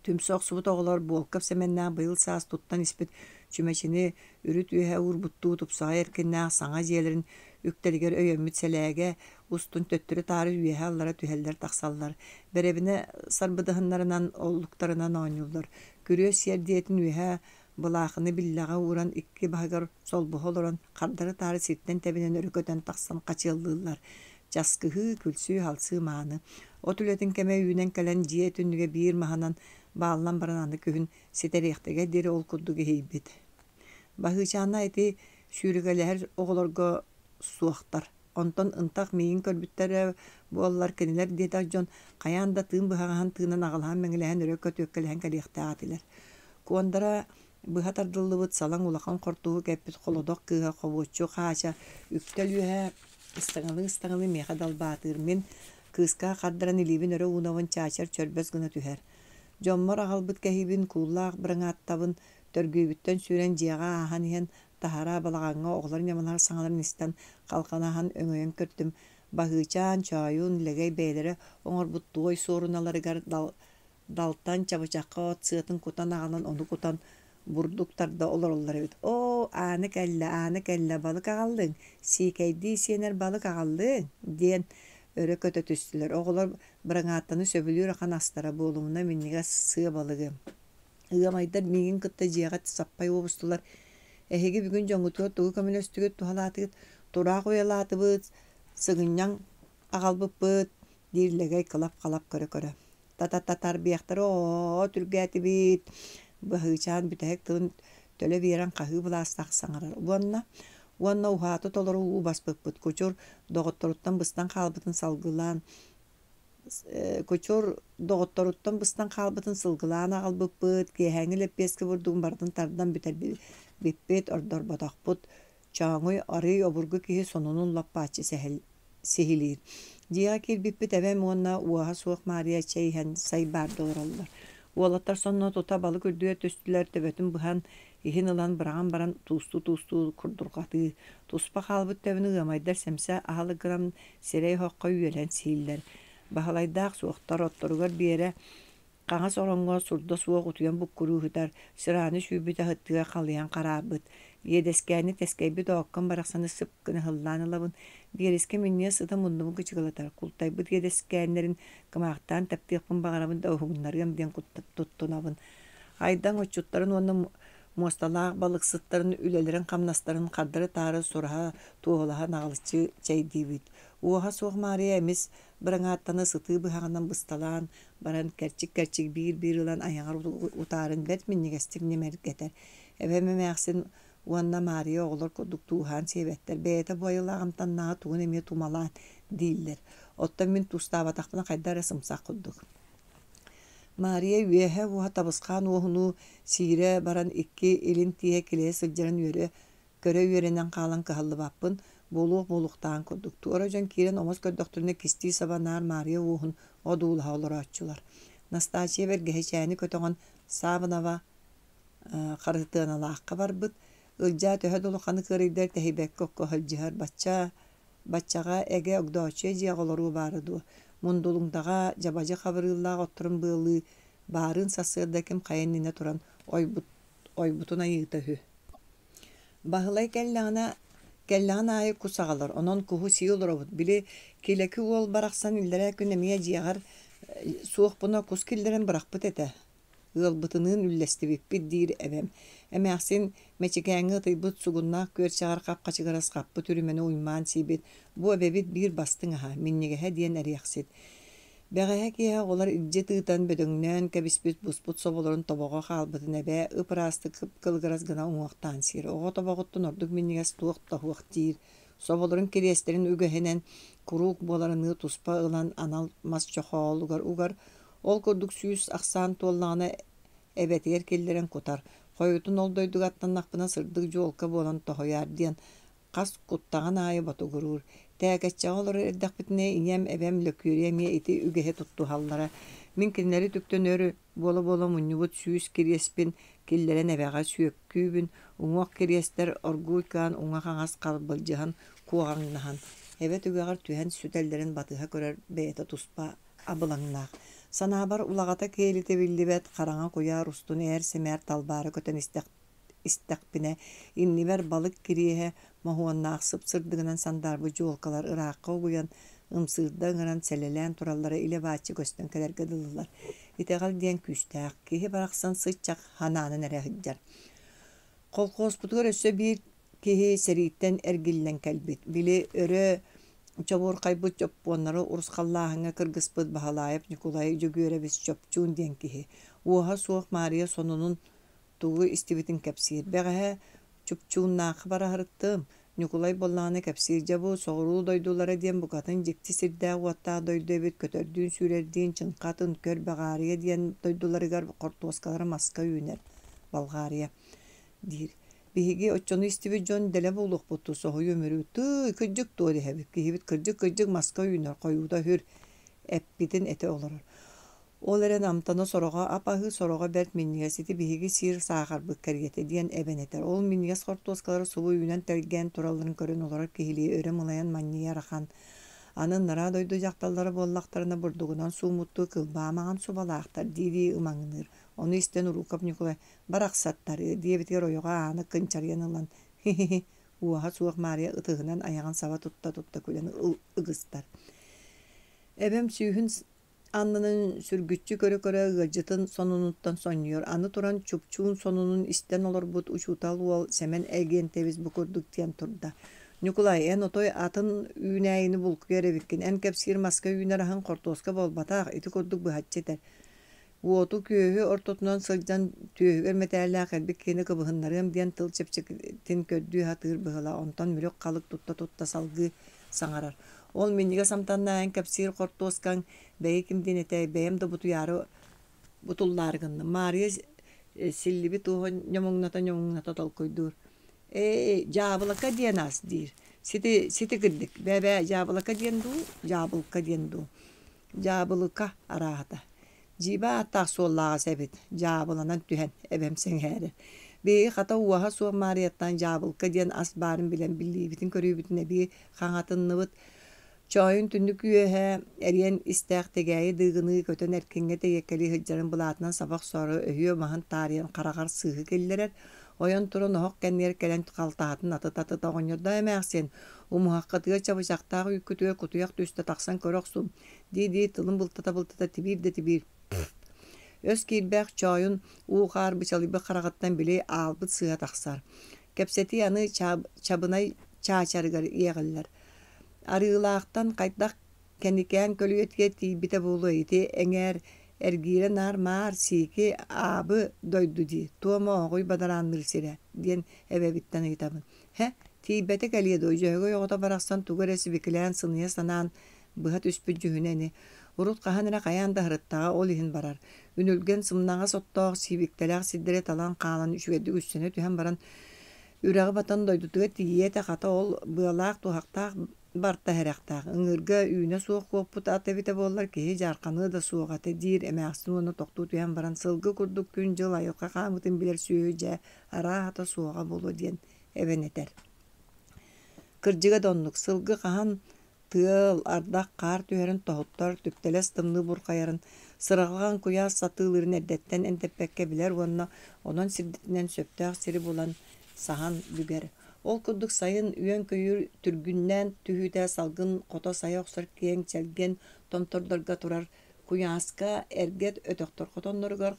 түмсэ охсубут оҕолор Буолкап Сэмэннээх быйыл саас туттан испит чүмэчини үрүт үөһэ уурбуттуу тупсаҕай эркиннээх саҥа дьиэлэрин үктэлигэр өйөммүт сэлээгэ устун төттөрү-таары үөһэ-аллара түһэллэр-тахсаллар, бэрэбинэ сарбыдаһыннарынан, оллуктарынан оонньууллар. Күрүө сиэрдийэтин үөһэ былаахыны биллэҕэ ууран икки баһыгар солбуһа олорон, хардары-таары сиртэн тэбинэн өрө көтөн тахсан хачыаллыыллар. Часкыһыы, күлсүү-халсыы мааны. От үлэтин кэмэ үүнэн кэлэн дьиэ түннүгэ биир маһынан бааллан баран аны күһүн ситэриэхтэригэр диэри ол курдук иһийбит. Баһыычаана ити сүүрүкэлэһэр оҕолорго суохтар. Онтон ынтах миигин көрбүттэрэ буоллар, кинилэр диэтэх дьон хайаан да тыын быһаҕаһын тыынан аҕылаһан-мэҥилэһэн өрө көтүөккэлэһэн кэлиэхтээх этилэр. Куондара быһа тардыллыбыт салаҥ улахан хортуһу кэппит холодох кыыһа хобуоччу Хаача үктэл үөһэ ыстаҥалыы-ыстаҥалыы миэхэ далбаатыыр. Мин кыыска хардаран илиибин өрө уунабын чаачар чөрбөс гына түһэр. Дьоммор аҕалбыт кэһиибин кууллаах быраҥааттабын төргүүбүттэн сүүрэн дьиэҕэ ааһан иһэн Таһараа балаҕаҥҥа оҕолор ньамалаһар саҥаларын истэн, халҕанаһан өҥөйөн көрдүм. Баһыычаан, Чоойун, Лэгэй бэйэлэрэ оҥорбут туой суоруналарыгар далтан чабычахха от сыатын кутан аҕалан ону кутан бурдук тарда олороллор эбит. «Оо, Аана кэллэ, Аана кэллэ, балык аҕаллыҥ, сиикэйдии сиэнэр балык аҕаллыҥ» диэн өрө көтө түстүлэр. Оҕолор быраҥааттаны сөбүлүүр ахан астара буолумуна минньигэс сыа балыгы. Ыамайдар миигин кытта дьиэҕэ саппай уобустулар: «Эһиги бүгүн дьоҥҥутугар тугу көмөлөстүгүт, туһалаатыгыт, тураах уйалаатыбыт, сыгынньаҥ аҕалбыппыт» диир Лэгэй кылап-халап көрө-көрө. «Та-та-татарбиахтары оо, түргээтибит» Баһыычаан бүтэһик тылын төлө биэрэн хаһыы былаастаах саҥарар уонна уонна уһааты толору уу баспыппыт кучур доҕотторуттан быстан хаалбытын салгылаан Кучур доҕотторуттан быстан хаалбытын сылгылаан аҕалбыппыт, киэһээҥҥи лэппиэскэ бурдугун барытын тардан бүтэрбиппит, ордорботохпут. Чооҥуй арыый обургу киһи сонунун лаппааччы сиһилиир. Дьиэҕэ киирбиппит эбэм уонна уоһа суох Маарыйа чэй иһэн сайбаарда олороллор. Уолаттар сонно тута балык үрдүгэр түстүлэр, төбөтүн быһан, иһин ылан быраҕан баран туустуу-туустуу курдурҕатыы. Туспа хаалбыт төбөнү ыамайдар сэмсэ аһылык гынан сирэй оһоххо үөлэн сииллэр. Баһылайдаах суохтар отторугар Биэрэ хаҥас ороҥҥо сурда суох утуйан буккуруу сытар, сырааны сүүрбүт аһыттыга халыйан хараарбыт. Иэдэскээни тэскэйбит оокком барахсаны сып гына ыһыллаан ылабын. Биэрискэ минньигэс сыта муннубун кычыгылатар, култайбыт иэдэскээннэрин кымаахтаан таптыахпын баҕарабын да уһугуннарыам диэн туттунабын. Айдаҥ отчуттарын уонна Муосталаах балыксыттарын үлэлэрин-хамнастарын хардары-таары сураһа, туоһулаһа наҕылыччы чэйдиибит. Уоһа суох Маарыйа эмис быраҥааттаны сытыы быһаҕынан бысталаан баран кэрчик-кэрчик биир-биир ылан айаҕар утаарын бэрт минньигэстик ньимэргэтэр. Эбэм эмээхсин уонна Маарыйа оҕолор курдук тууһаан сиэбэттэр, бэйэтэ бу айылаах амтаннааҕы тугун эмиэ тумалаан дииллэр. Оттон мин туустаабатахпына хайдах эрэ сымсах курдук. Маарыйа үөһэ уоһа табысхаан уоһунуу сиирэ баран икки илин тииһэ килэйэ сылдьарын үөрэ көрө үөрэнэн хаалан кыһаллыбаппын, буолуох буолуохтааҕын курдук. Туора дьон киирэн омос көрдөхтөрүнэ кистии саба наар Маарыйа уоһун одуулаһа олорооччулар. Настааччыйа бэргэһэчээни көтөҕөн Савнова Харытыаналаахха барбыт. Ылдьаа төһө да улаханнык ыарыйдар тэһийбэккэ окко сылдьыһар бачча Баччаҕа эгэ Огдооччуйа дьиэҕэ олоруо баара дуо, Мундулуҥдаҕа дьабадьы хабырыыллаах отторун быалыы, баарыын сарсыарда ким хайа иннинэ туран ойбут, ойбутун айыыта үһү. Баһылай кэллэҕинэ кэллэҕин аайы кус аҕалар, онон куһу сии олоробут. Били Килэки уол барахсан иллэрээ күн эмиэ дьиэҕэр суохпуна кус киллэрэн бырахпыт этэ. Ыалбытыныын үллэстибиппит диир эбэм. Эмээхсин Мэчикээҥҥэ ытыйбыт сугуннаах күөрчэҕэр хап-хачыгырас хаппыт үрүмэни уймаан сиибит. Бу эбэбит биир бастыҥ аһа, минньигэһэ диэн эриэхсит. Бэҕэһээ киэһэ оҕолор илдьи тыытан бөдөҥнөөн кэбиспит буспут соболорун тобоҕо хаалбытын эбээ ып-ыраастык кып-кылыгырас гына уҥуохтаан сиир. Оҕо тобоҕуттан ордук минньигэс туох да суох диир. Соболорун кириэстэрин үгэһинэн куруук буоларыныы туспа ылан анал мас чохоолугар угар, Ол курдук 100 ахсаан туоллаҕына эбэтигэр киллэрэн кутар, хойутун ол дойдуга аттаннахпына сырдык дьуолка буолан тоһуйаар диэн хас куттаҕын аайы ботугуруур. Тээкэччэҕэ олорор эрдэхпитинэ ийэм, эбэм Лөкүөрүйэ эмиэ ити үгэһи туттуһаллара. Мин кинилэри үтүктэн өр буола-буола мунньубут 100 кириэспин киллэрэн эбэҕэ сүөккүүбүн, уҥуох кириэстэр оргууй кыан уҥа-хаҥас харбылдьыһан куоҕаҥнаһан, эбэ түгэҕэр түһэн сүтэллэрин батыһа көрөр бэйэтэ туспа абылаҥнаах. Санаабар улаҕата киэлитэ биллибэт хараҥа куйаар устун ээр-сэмээр талбаара көтөн истэхпинэ, иннибэр балык кириэһэ моһуоннаах сып-сырдыгынан сандаарбыт дьуолкалар ыраахха угуйан, ымсыырда ыҥыран сэлэлээн тураллара илэ-бааччы көстөн кэлэргэ дылылар. Итэҕэл диэн күүстээх, киһи барахсан сыччах ханаанан эрэ сылдьар. Колхуоспутугар өссө биир киһи сэрииттэн эргиллэн кэлбит, били өрө чобуорхайбыт дьоппуоннары урусхаллааһыҥҥа кыргыспыт Баһылаайап Ньукулай Дьөгүөрэбис Чопчуун диэн киһи. Уоһа суох Маарыйа сонунун тугу истибитин кэпсиир. Бэҕэһээ Чупчууннаахха бара сырыттым. Ньукулай буоллаҕына кэпсиир, дьэ бу соҕуруу дойдулара диэн букатын дьикти сирдээх-уоттаах дойду эбит, көтөрдүүн-сүүрэрдиин чыҥха атын көр Баҕаарыйа диэн дойдуларыгар хортуоскалара маска үүнэр, Болгария диир. Биһиги оччону истибит дьон дэлэ буолуохпут дуу, соһуйуу өмүрүү, тыый, кырдьык дуо дэһэбит, киһибит кырдьык-кырдьык маска үүнэр, хойуута сүр, эппитин этэ олорор. Ол эрэн амтана сороҕо ап-аһыы, сороҕо бэрт минньигэс, ити биһиги сиир саахарбыт кэриэтэ диэн эбэн этэр. Ол минньигэс хортуоскалара субу үүнэн тэлгээн туралларын көрөн олорор киһилии өрө мылайан манньыйар ахан. Аны ынараа дойду дьахталлара буоллахтарына бурдугунан сууммуттуу кылбаа маҥан субалаахтар дии-дии ымаҥныыр. Ону истэн Уруукап Ньукулай «Барахсаттарыы» диэбитигэр ойоҕо ааны кынчарыйан ылан «Хи-хи-хи» уоһа суох Маарыйа ытыһынан айаҕын саба тутта-тутта күлэн ыгыстар. Эбэм сүүһүн аннынан сүргүччү көрө-көрө ыалдьытын сонунуттан сонньуйар. Аны туран чупчуун сонунун истэн олорбут учуутал уол Сэмэн Эгиэнтэбис бу курдук диэн турда: «Ньукулай, эн отой атын үүнээйини булкуйар эбиккин. Эн кэпсиир маска үүнэр аһыҥ хортуоска буолбатах, ити курдук быһаччы этэр. Уоту-күөһү ортотунан сылдьан түөһүгэр мэтээллээх элбик киһини кыбыһыннарыам диэн тыл чэпчэкитин көрдүү сатыыр быһыылаах, онтон мүрүк-халык тутта-тутта салгыы саҥарар: «Ол минньигэс амтаннаах эн кэпсиир хортуоскаҥ бэйи ким диэн этэй, бэйэм да бутуйаары бутуллаары гынным» Маарыйа силлибит уоһун ньомуҥната-ньомуҥната толкуйдуур: «Ээ, дьаабылака диэн ас диир. Сити сити кырдьык, бээ-бээ, дьаабылака диэн дуу, дьаабылка диэн дуу Дьаабылыка арааһата. Дьиибэ ааттаах суоллаах ас эбит, дьаабыланан түһэн, эбэм сэҥээрэр. Биһиги хата уоһа суох Маарыйаттан дьаабылка диэн ас баарын билэн билиибитин-көрүүбүтүн эбии хаҥатынныбыт. Чоойун түннүк үөһэ эриэн истээх тигээйи дыыгыныы көтөн эркиҥҥэ тэйиэккэлии сылдьарын былаатынан саба охсоору өһүө маһын таарыйан хараҕар сыыһы киллэрэр. Ойон туран оһох кэннигэр кэлэн халтаһатын атыт-атыт оҕонньордоо эмээхсин, умуһаххытыгар чабычахтаах үүккүтүгэр кутуйах түстэ тахсан көрө охсуҥ дии-дии тылын былтата-былтата тибиир да тибиир. Өс киирбэх чоойун уу-хаар бычалыйбыт хараҕыттан били аалбыт сыыһа тахсар. Кэпсэтии аны Чабынай чаачарыгар иэҕиллэр. Арыылаахтан хайдах Кэникээн көлүйэтигэр тиийбитэ буолуо ити эҥээр эргиирэ наар маар, сиики, аабы дойду дии, туома ооҕуй бадараанныыр сирэ диэн эбэбиттэн ыйытабын. Һэ, тиийбэтэ кэлиэ дуо, Дьөһөгөй оҕото барахсан тугу эрэ сибикилээн сыныйа санаан быһа түспүт дьүһүнэ ини. Урут хаһан эрэ хайаан да аһырыттаҕа ол иһин барар. Үнүлгэн сымнаҕас оттоох, сиибиктэлээх сирдэри талан хаалан үчүгэйдик үссэнэ түһэн баран үрэҕи батан дойдутугар тиийиэ этэ хата ол быалаах-туһахтаах Барта сэрэхтээх, ыҥыырга үүнэ суох куоппут ат эбитэ буоллар киһи дьаарханыа да суох этэ диир эмээхсин уонна тохтуу түһэн баран сылгы курдук күн-дьыл айылҕа хаамыытын билэр сүөһү дьэ арааһата суоҕа буолуо диэн эбэн этэр. Кырдьыга да оннук, сылгы хаһан тыал, ардах, хаар түһэрин тоһуттар, түптэлэс тымныы бурхайарын, сыралҕан куйаас сатыылыырын эрдэттэн эндэппэккэ билэр уонна онон сирдэтинэн сөптөөх сири булан саһан бүгэр. Ол курдук сайын үөн-көйүүр түргүннээн түһүүтэ салгын хото сайа охсор киэҥ чэлгиэн томтордорго турар куйааска, эргэ өтөхтөр хотонноругар,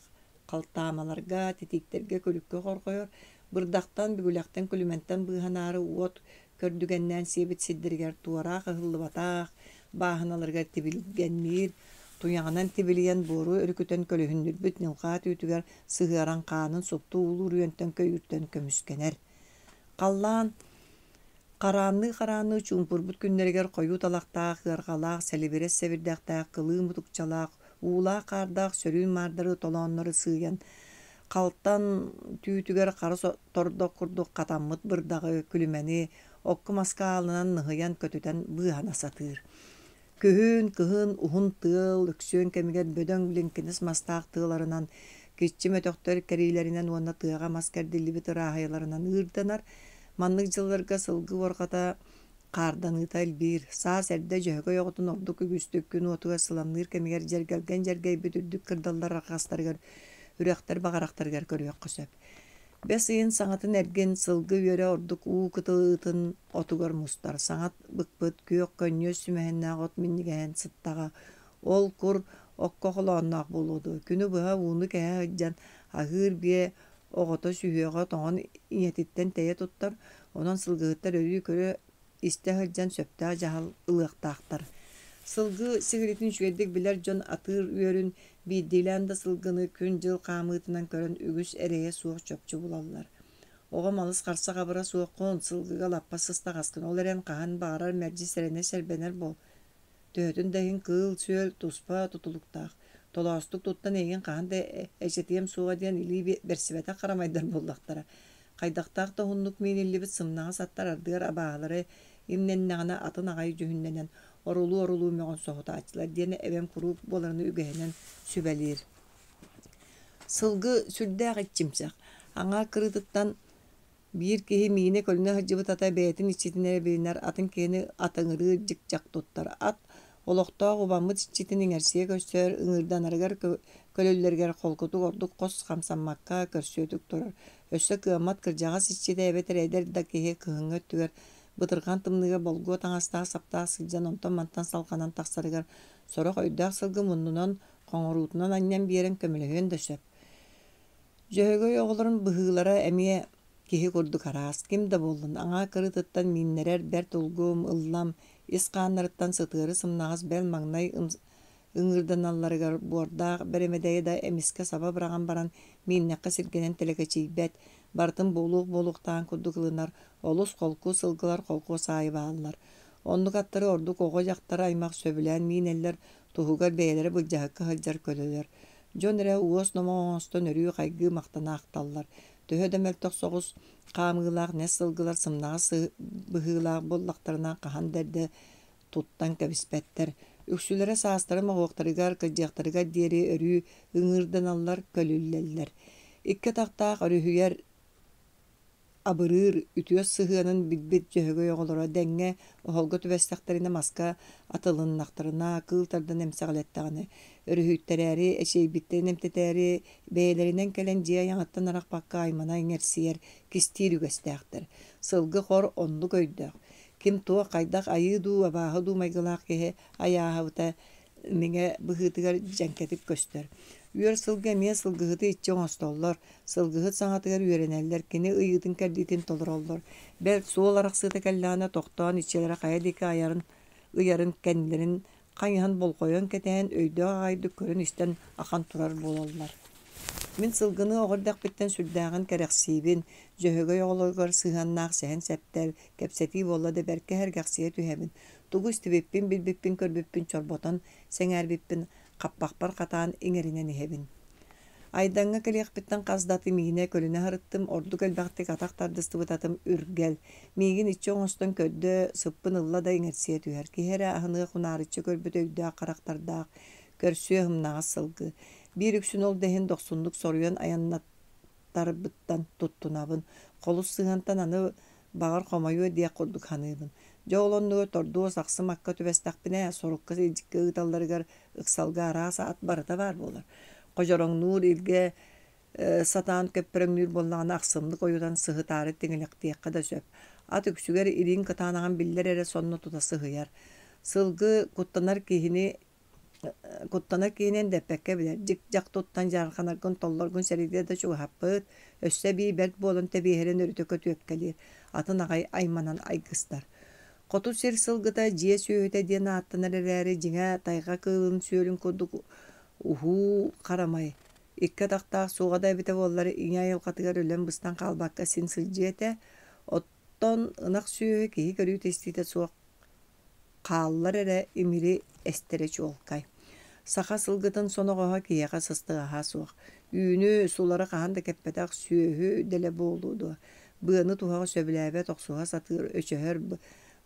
халтаамаларга, титииктэргэ күлүккэ хорҕойор, бырдахтан, бүгүлэхтэн, күлүмэнтэн быыһанаары уот көрдүгэннээн сиэбит сирдэригэр туораах ыһыллыбатах бааһыналарыгар тибилгэнниир, туйаҕынан тибилийэн буору өрүкүтэн көлөһүннүрбүт ньылҕаа түүтүгэр сыһыаран хаанын супту уулуур үөнтэн-көйүүртэн көмүскэнэр. Халлаан хараанныы-хараанныы чуумпурбут күннэригэр хойуу талахтаах, ыарҕалаах, сэлибирэс сэбирдэхтээх, кылыы мутукчалаах, уулаах-хаардаах сөрүүн маардары толооннору сыыйан, халтан түүтүгэр хара тордох курдук хатаммыт бырдаҕы, күлүмэни окко-маска аалынан ныһыйан көтүтэн быыһана сатыыр. Күһүн, кыһын уһун тыал өксүөн кэмигэр бөдөҥ лиҥкинэс мастаах тыаларынан, киччим өтөхтөр кэриилэринэн уонна тыаҕа мас кэрдиллибит ырааһыйаларынан ыырданар. Маннык дьылларга сылгы уорҕата хаарданыыта элбиир. Саас эрдэ Дьөһөгөй оҕотун ордук үгүстүк күн уотугар сыламныыр кэмигэр дьэргэлгэн дьэргэйбит үрдүк кырдаллар арҕастарыгар, үрэхтэр баҕарахтарыгар көрүөххэ сөп. Бэс ыйын саҥатын эргин сылгы үөрэ ордук уу кытылытын отугар мустар, саҥа быкпыт күөх көнньүөс сүмэһиннээх от минньигэһин сыттаҕа, ол кур окко холоонноох буолуо дуо, күнү быһа ууну кэһэ сылдьан аһыыр биэ оҕото сүһүөҕэ тоҥон ийэтиттэн тэйэ туттар, онон сылгыһыттар өрүү көрө истэ сылдьан сөптөөх дьаһал ылыахтаахтар. Сылгы сигилитин үчүгэйдик билэр дьон атыыр үөрүн, биирдиилээн да сылгыны күн-дьыл хаамыытынан көрөн үгүс эрэйэ суох чопчу булаллар. Оҕом алыс харса-хабыра суоххун, сылгыга лаппа сыстаҕаскын, ол эрэн хаһан баҕарар мэлдьи сэрэнэ сэрбэнэр буол. Төһөтүн да иһин кыыл-сүөл туспа тутулуктаах, толоостук туттан эйигин хаһан да эчэтиэм суоҕа диэн илии бэрсибэтэх харамайдар буоллахтара. Хайдахтаах да уһуннук мииниллибит сымнаҕас аттар ардыгар абааһылары имнэннэҕинэ атын аҕай дьүһүннэнэн орулуу-орулуу мөҕөн соһутааччылар диэн эбэм куруук буоларын үгэһинэн сүбэлиир. Сылгы сүрдээх иччимсэх, аҥаар кырыытыттан Биир киһи миинэ көлүнэ сылдьыбыт ата бэйэтин иччитин эрэ билинэр, атын киһини атыҥырыыр дьик-дьах туттар. Ат олохтоох убаммыт иччитин иҥэрсийэ көрсөр, ыҥыырданарыгар көлүллэригэр холкутук ордук хос хамсаммакка көрсүөтүк турар. Өссө кыаммат кырдьаҕас иччитэ эбэтэр эдэр да киһи кыһыҥҥы өттүгэр бытырҕан тымныыга болгуо таҥастаах-саптаах сылдьан онтон-мантан салҕанан тахсарыгар сорох өйдөөх сылгы муннунан, хоҥоруутунан анньан биэрэн көмөлөһүөн да сөп. Дьөһөгөй оҕолорун быһыылара эмиэ киһи курдук араас, ким да буоллун, аҥаа кырыытыттан мииннэрэр бэрт улгум, ыллам, ис хааннарыттан сытыары сымнаҕас бэл маҥнай ыҥыырданалларыгар буордаах бэрэмэдэйи да эмискэ саба быраҕан баран мииннэххэ сиргэнэн тэлэкэчийбэт, барытын буолуох буолуохтааҕын курдук ылынар олус холку сылгылар холкуос аайы бааллар. Оннук аттары ордук оҕо-дьахтар аймах сөбүлээн миинэллэр, туһугар бэйэлэрэ былдьаһыкка сылдьар көлөлөр. Дьон эрэ уос номох оҥостон өрүү хайгыы махтана ахталлар. Төһө да мөлтөх соҕус хаамыылаах нэс сылгылар сымнаҕас быһыылаах буоллахтарына хаһан да эрдэ туттан кэбиспэттэр. Үксүлэрэ саастарын моһуоктарыгар, кырдьыахтарыгар диэри өрүү ыҥыырданаллар, көлүллэллэр. Икки атахтаах өрүһүйэр Абырыыр, үтүө сыһыанын билбит Дьөһөгөй оҕолоро дэҥҥэ, оһолго түбэстэхтэринэ маска атылыннахтарына, кыыл тардан эмсэҕэлэттэҕинэ, өрүһүйтэрээри, эчэйбиттэрин эмтэтээри, бэйэлэринэн кэлэн дьиэ айаҕыттан арахпакка аймана иҥэрсийэр, кистиир үгэстээхтэр. Сылгы хор оннук өйдөөх. Ким туох хайдах айыы дуу, абааһы дуу майгылаах киһи айааһабыта миҥэ быһыытыгар дьэҥкэтик көстөр. Үөр сылгы эмиэ сылгыһыты иччи оҥостоллор, сылгыһыт саҥатыгар үөрэнэллэр, кини ыйыытын-кэрдиитин толороллор. Бэл, суол арахсыыта кэллэҕинэ тохтоон иччилэрэ хайа диэки айарын, ыйарын кэннилэрин хайыһан болҕойон кэтэһэн, өйдөөх аҕайдык көрөн-истэн ахан турар буолаллар. Мин сылгыны оҕо эрдэхпиттэн сүрдээҕин кэрэхсиибин, Дьөһөгөй оҕолоругар сыһыаннаах сэһэн-сэптэл, кэпсэтии буолла да бэркэ сэргэхсийэ түһэбин, тугу истибиппин, билбиппин, көрбүппүн чорботон сэҥээрбиппин хаппахпар хатаан иҥэринэн иһэбин. Айдаҥҥа кэлиэхпиттэн хас да аты миинэ көлүнэ сырыттым, ордук элбэхтик атах тардыстыбыт атым Үргэл. Миигин иччи оҥостон көрдө, сыппын ылла да иҥэрсийэ түһэр. Киһи эрэ аһыныах унаарыччы көрбүт өйдөөх харахтардаах, көрсүө ымнаҕас сылгы. Биир үксүн ол да иһин дохсуннук соруйан айаннаттарбыттан туттунабын. Холус сыһыантан аны баҕар хомойуо диэх курдук саныыбын. Дьэ ол оннугар тордуос ахсым акка түбэстэхпинэ, сорукка илдьиккэ ыыталларыгар ыксалга араас ат барыта баар буолар. Ходьороҥнуур илгэ сатаан көппөрөҥнүүр буоллаҕына ахсымнык ойутан сыһытаары тиҥилэхтиэххэ да сөп. Ат үксүгэр илииҥ кытаанаҕын биллэр эрэ сонно тута сыһыйар. Сылгы куттанар киһини Куттанар киһини эндэппэккэ билэр, дьик-дьах туттан дьаарханаргын, толлоргун сэриигэ да чугаһаппыт, өссө эбии бэрт буолан тэбиэһирэн өрүтэ көтүөккэлиир, атын аҕай айманан айгыстар. Хоту сир сылгыта дьиэ сүөһүтэ диэн ааттанар эрээри, дьиҥэ, тайҕа кыылын сүөлүн курдук уһуу харамай, икки атахтаах суоҕа да эбитэ буоллар, ийэ айылҕатыгар өлөн-быстан хаалбакка син сылдьыа этэ. Оттон ынах сүөһү киһи көрүүтэ-истиитэ суох хааллар эрэ имири эстэрэ чуолкай. Саха сылгытын соноҕоһо киһиэхэ сыстыгаһа суох. Үүнү, сулары хаһан да кэппэтэх сүөһү дэлэ буолуо дуо? Быаны-туһаҕы сөбүлээбэт охсуһа сатыыр, өчөһөр,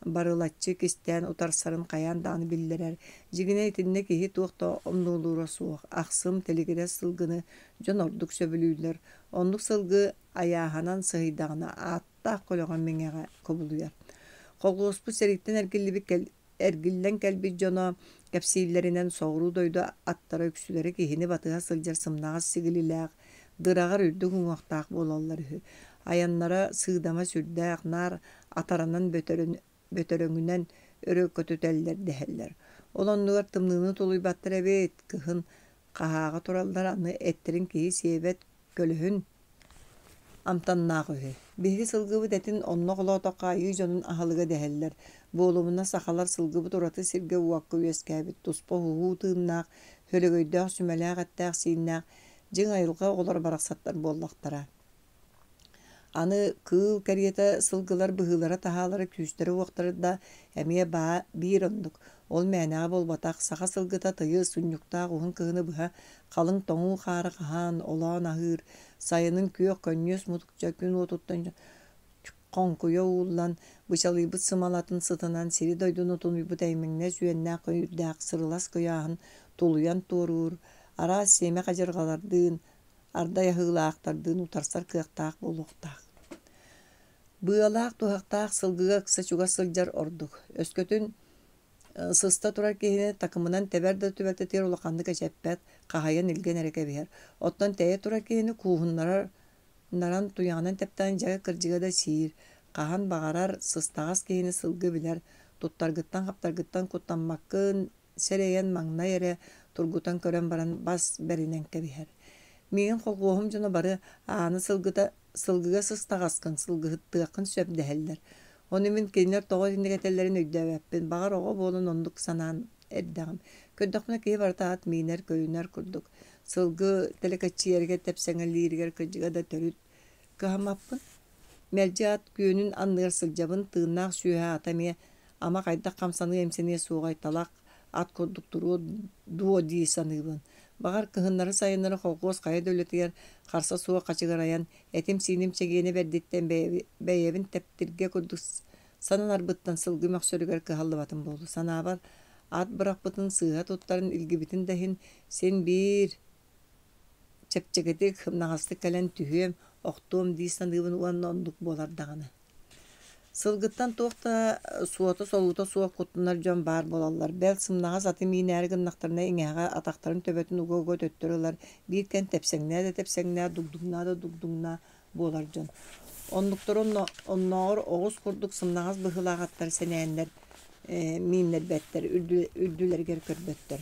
барылаччы кистээн утарсарын хайаан даҕаны биллэрэр. Дьиҥинэ итиннэ киһи туох да омнуолуура суох. Ахсым, тэлигирэс сылгыны дьон ордук сөбүлүүллэр. Оннук сылгы айааһанан сыһыйдаҕына аат таах көлөҕө миҥэҕэ кубулуйар. Холхуоспут сэрииттэн эргиллибит эргиллэн кэлбит дьоно кэпсииллэринэн соҕуруу дойду аттара үксүлэрэ киһини батыһа сылдьар сымнаҕас сигилилээх, дыраҕар үрдүк уҥуохтаах буолаллар үһү. Айаннара сыыдама сүрдээх, наар атаранан бөтөрөҥүнэн өрө көтүтэллэр дэһэллэр. Ол оннугар тымныыны тулуйбаттар эбит, кыһын хаһааҕа тураллар аны эттэрин киһи сиэбэт көлөһүн амтаннаах үһү. Биһиги сылгыбыт этин онно холоотоххо айыы дьонун аһылыга дэһэллэр. Буолумуна сахалар сылгыбыт ураты сиргэ-уокка үөскээбит туспа уһуу тыыннаах, хөлөгөйдөөх сүмэлээх эттээх-сииннээх дьиҥ айылҕа оҕолоро барахсаттар буоллахтара. Аны кыыл кэриэтэ сылгылар быһыылара-таһаалара күүстэрэ-уохтара да эмиэ баа биир оннук. Ол мээнэҕэ буолбатах, саха сылгыта тыйыс, унньуктаах уһун кыһыны быһа халыҥ тоҥуу хаары хаһаан, олоон аһыыр, сайынын күөх көнньүөс мутукча күн уотуттан хоҥкуйа ууллан, бычалыйбыт сымалатын сытынан сири-дойдуну тунуйбут эймэҥнэс үөннээх көйүүрдээх сырылас кыйааһын тулуйан туоруур, араас сиэмэх адьырҕалардыын, ардай аһыылаахтардыын утарсар кыахтаах буолуохтаах. Быалаах-туһахтаах сылгыга ыкса чугас сылдьар ордук. Өскөтүн сыста турар киһини такымынан тэбэр да түбэлтэтигэр улаханнык эчэппэт, хаһайан илгэн эрэ кэбиһэр. Оттон тэйэ турар киһини кууһуннарар наран туйаҕынан тэптээн дьэ кырдьыга да сиир. Хаһан баҕарар сыстаҕас киһини сылгы билэр, туттаргыттан-хаптаргыттан куттаммаккын, сэрэйэн маҥнай эрэ тургутан көрөн баран бас бэринэн кэбиһэр. Миигин холхуоһум дьоно бары ааны сылгыта сылгыга сыстаҕаскын, сылгыһыттыаххын сөп дэһэллэр. Ону мин кинилэр тоҕо итинник этэллэрин өйдөөбөппүн, баҕар оҕо буолан оннук санаан эрдэҕим. Көрдөхпүнэ киһи барыта ат миинэр, көлүнэр курдук. Сылгы тэлэкэччийэригэр, тэпсэҥэлииригэр кырдьыга да төрүт кыһаммаппын. Мэлдьи ат күөнүн анныгар сылдьабын, тыыннаах сүөһү аата эмиэ ама хайдах хамсаныа-имсэниэ суоҕай талах ат курдук туруо дуо дии саныыбын. Баҕар, кыһыннары-сайыннары холхуос хайа да үлэтигэр харса суох хачыгырайан, этим-сииним чэгиэнэ бэрдиттэн бэйэбин тэптиргэ курдук сананарбыттан сылгы мөхсөрүгэр кыһаллыбатым буолуо. Санаабар, ат бырахпытын сыыһа туттарын илгибитин да иһин син биир чэпчэкитик, сымнаҕастык кэлэн түһүөм, охтуом дии саныыбын уонна оннук буолар даҕаны. Сылгыттан туох да суота-солуута суох куттанар дьон баар буолаллар. Бэл, сымнаҕас аты миинээри гыннахтарына иҥэһэҕэ атахтарын төбөтүн уга-уга төттөрү ылар, биир кэм тэпсэҥнээ да тэпсэҥнээ, дугдуҥнаа да дугдуҥнаа буолар дьон. Оннуктары оннооҕор оҕус курдук сымнаҕас быһыылаах аттар сэнээннэр мииннэрбэттэр, үрдүлэригэр көрбөттөр.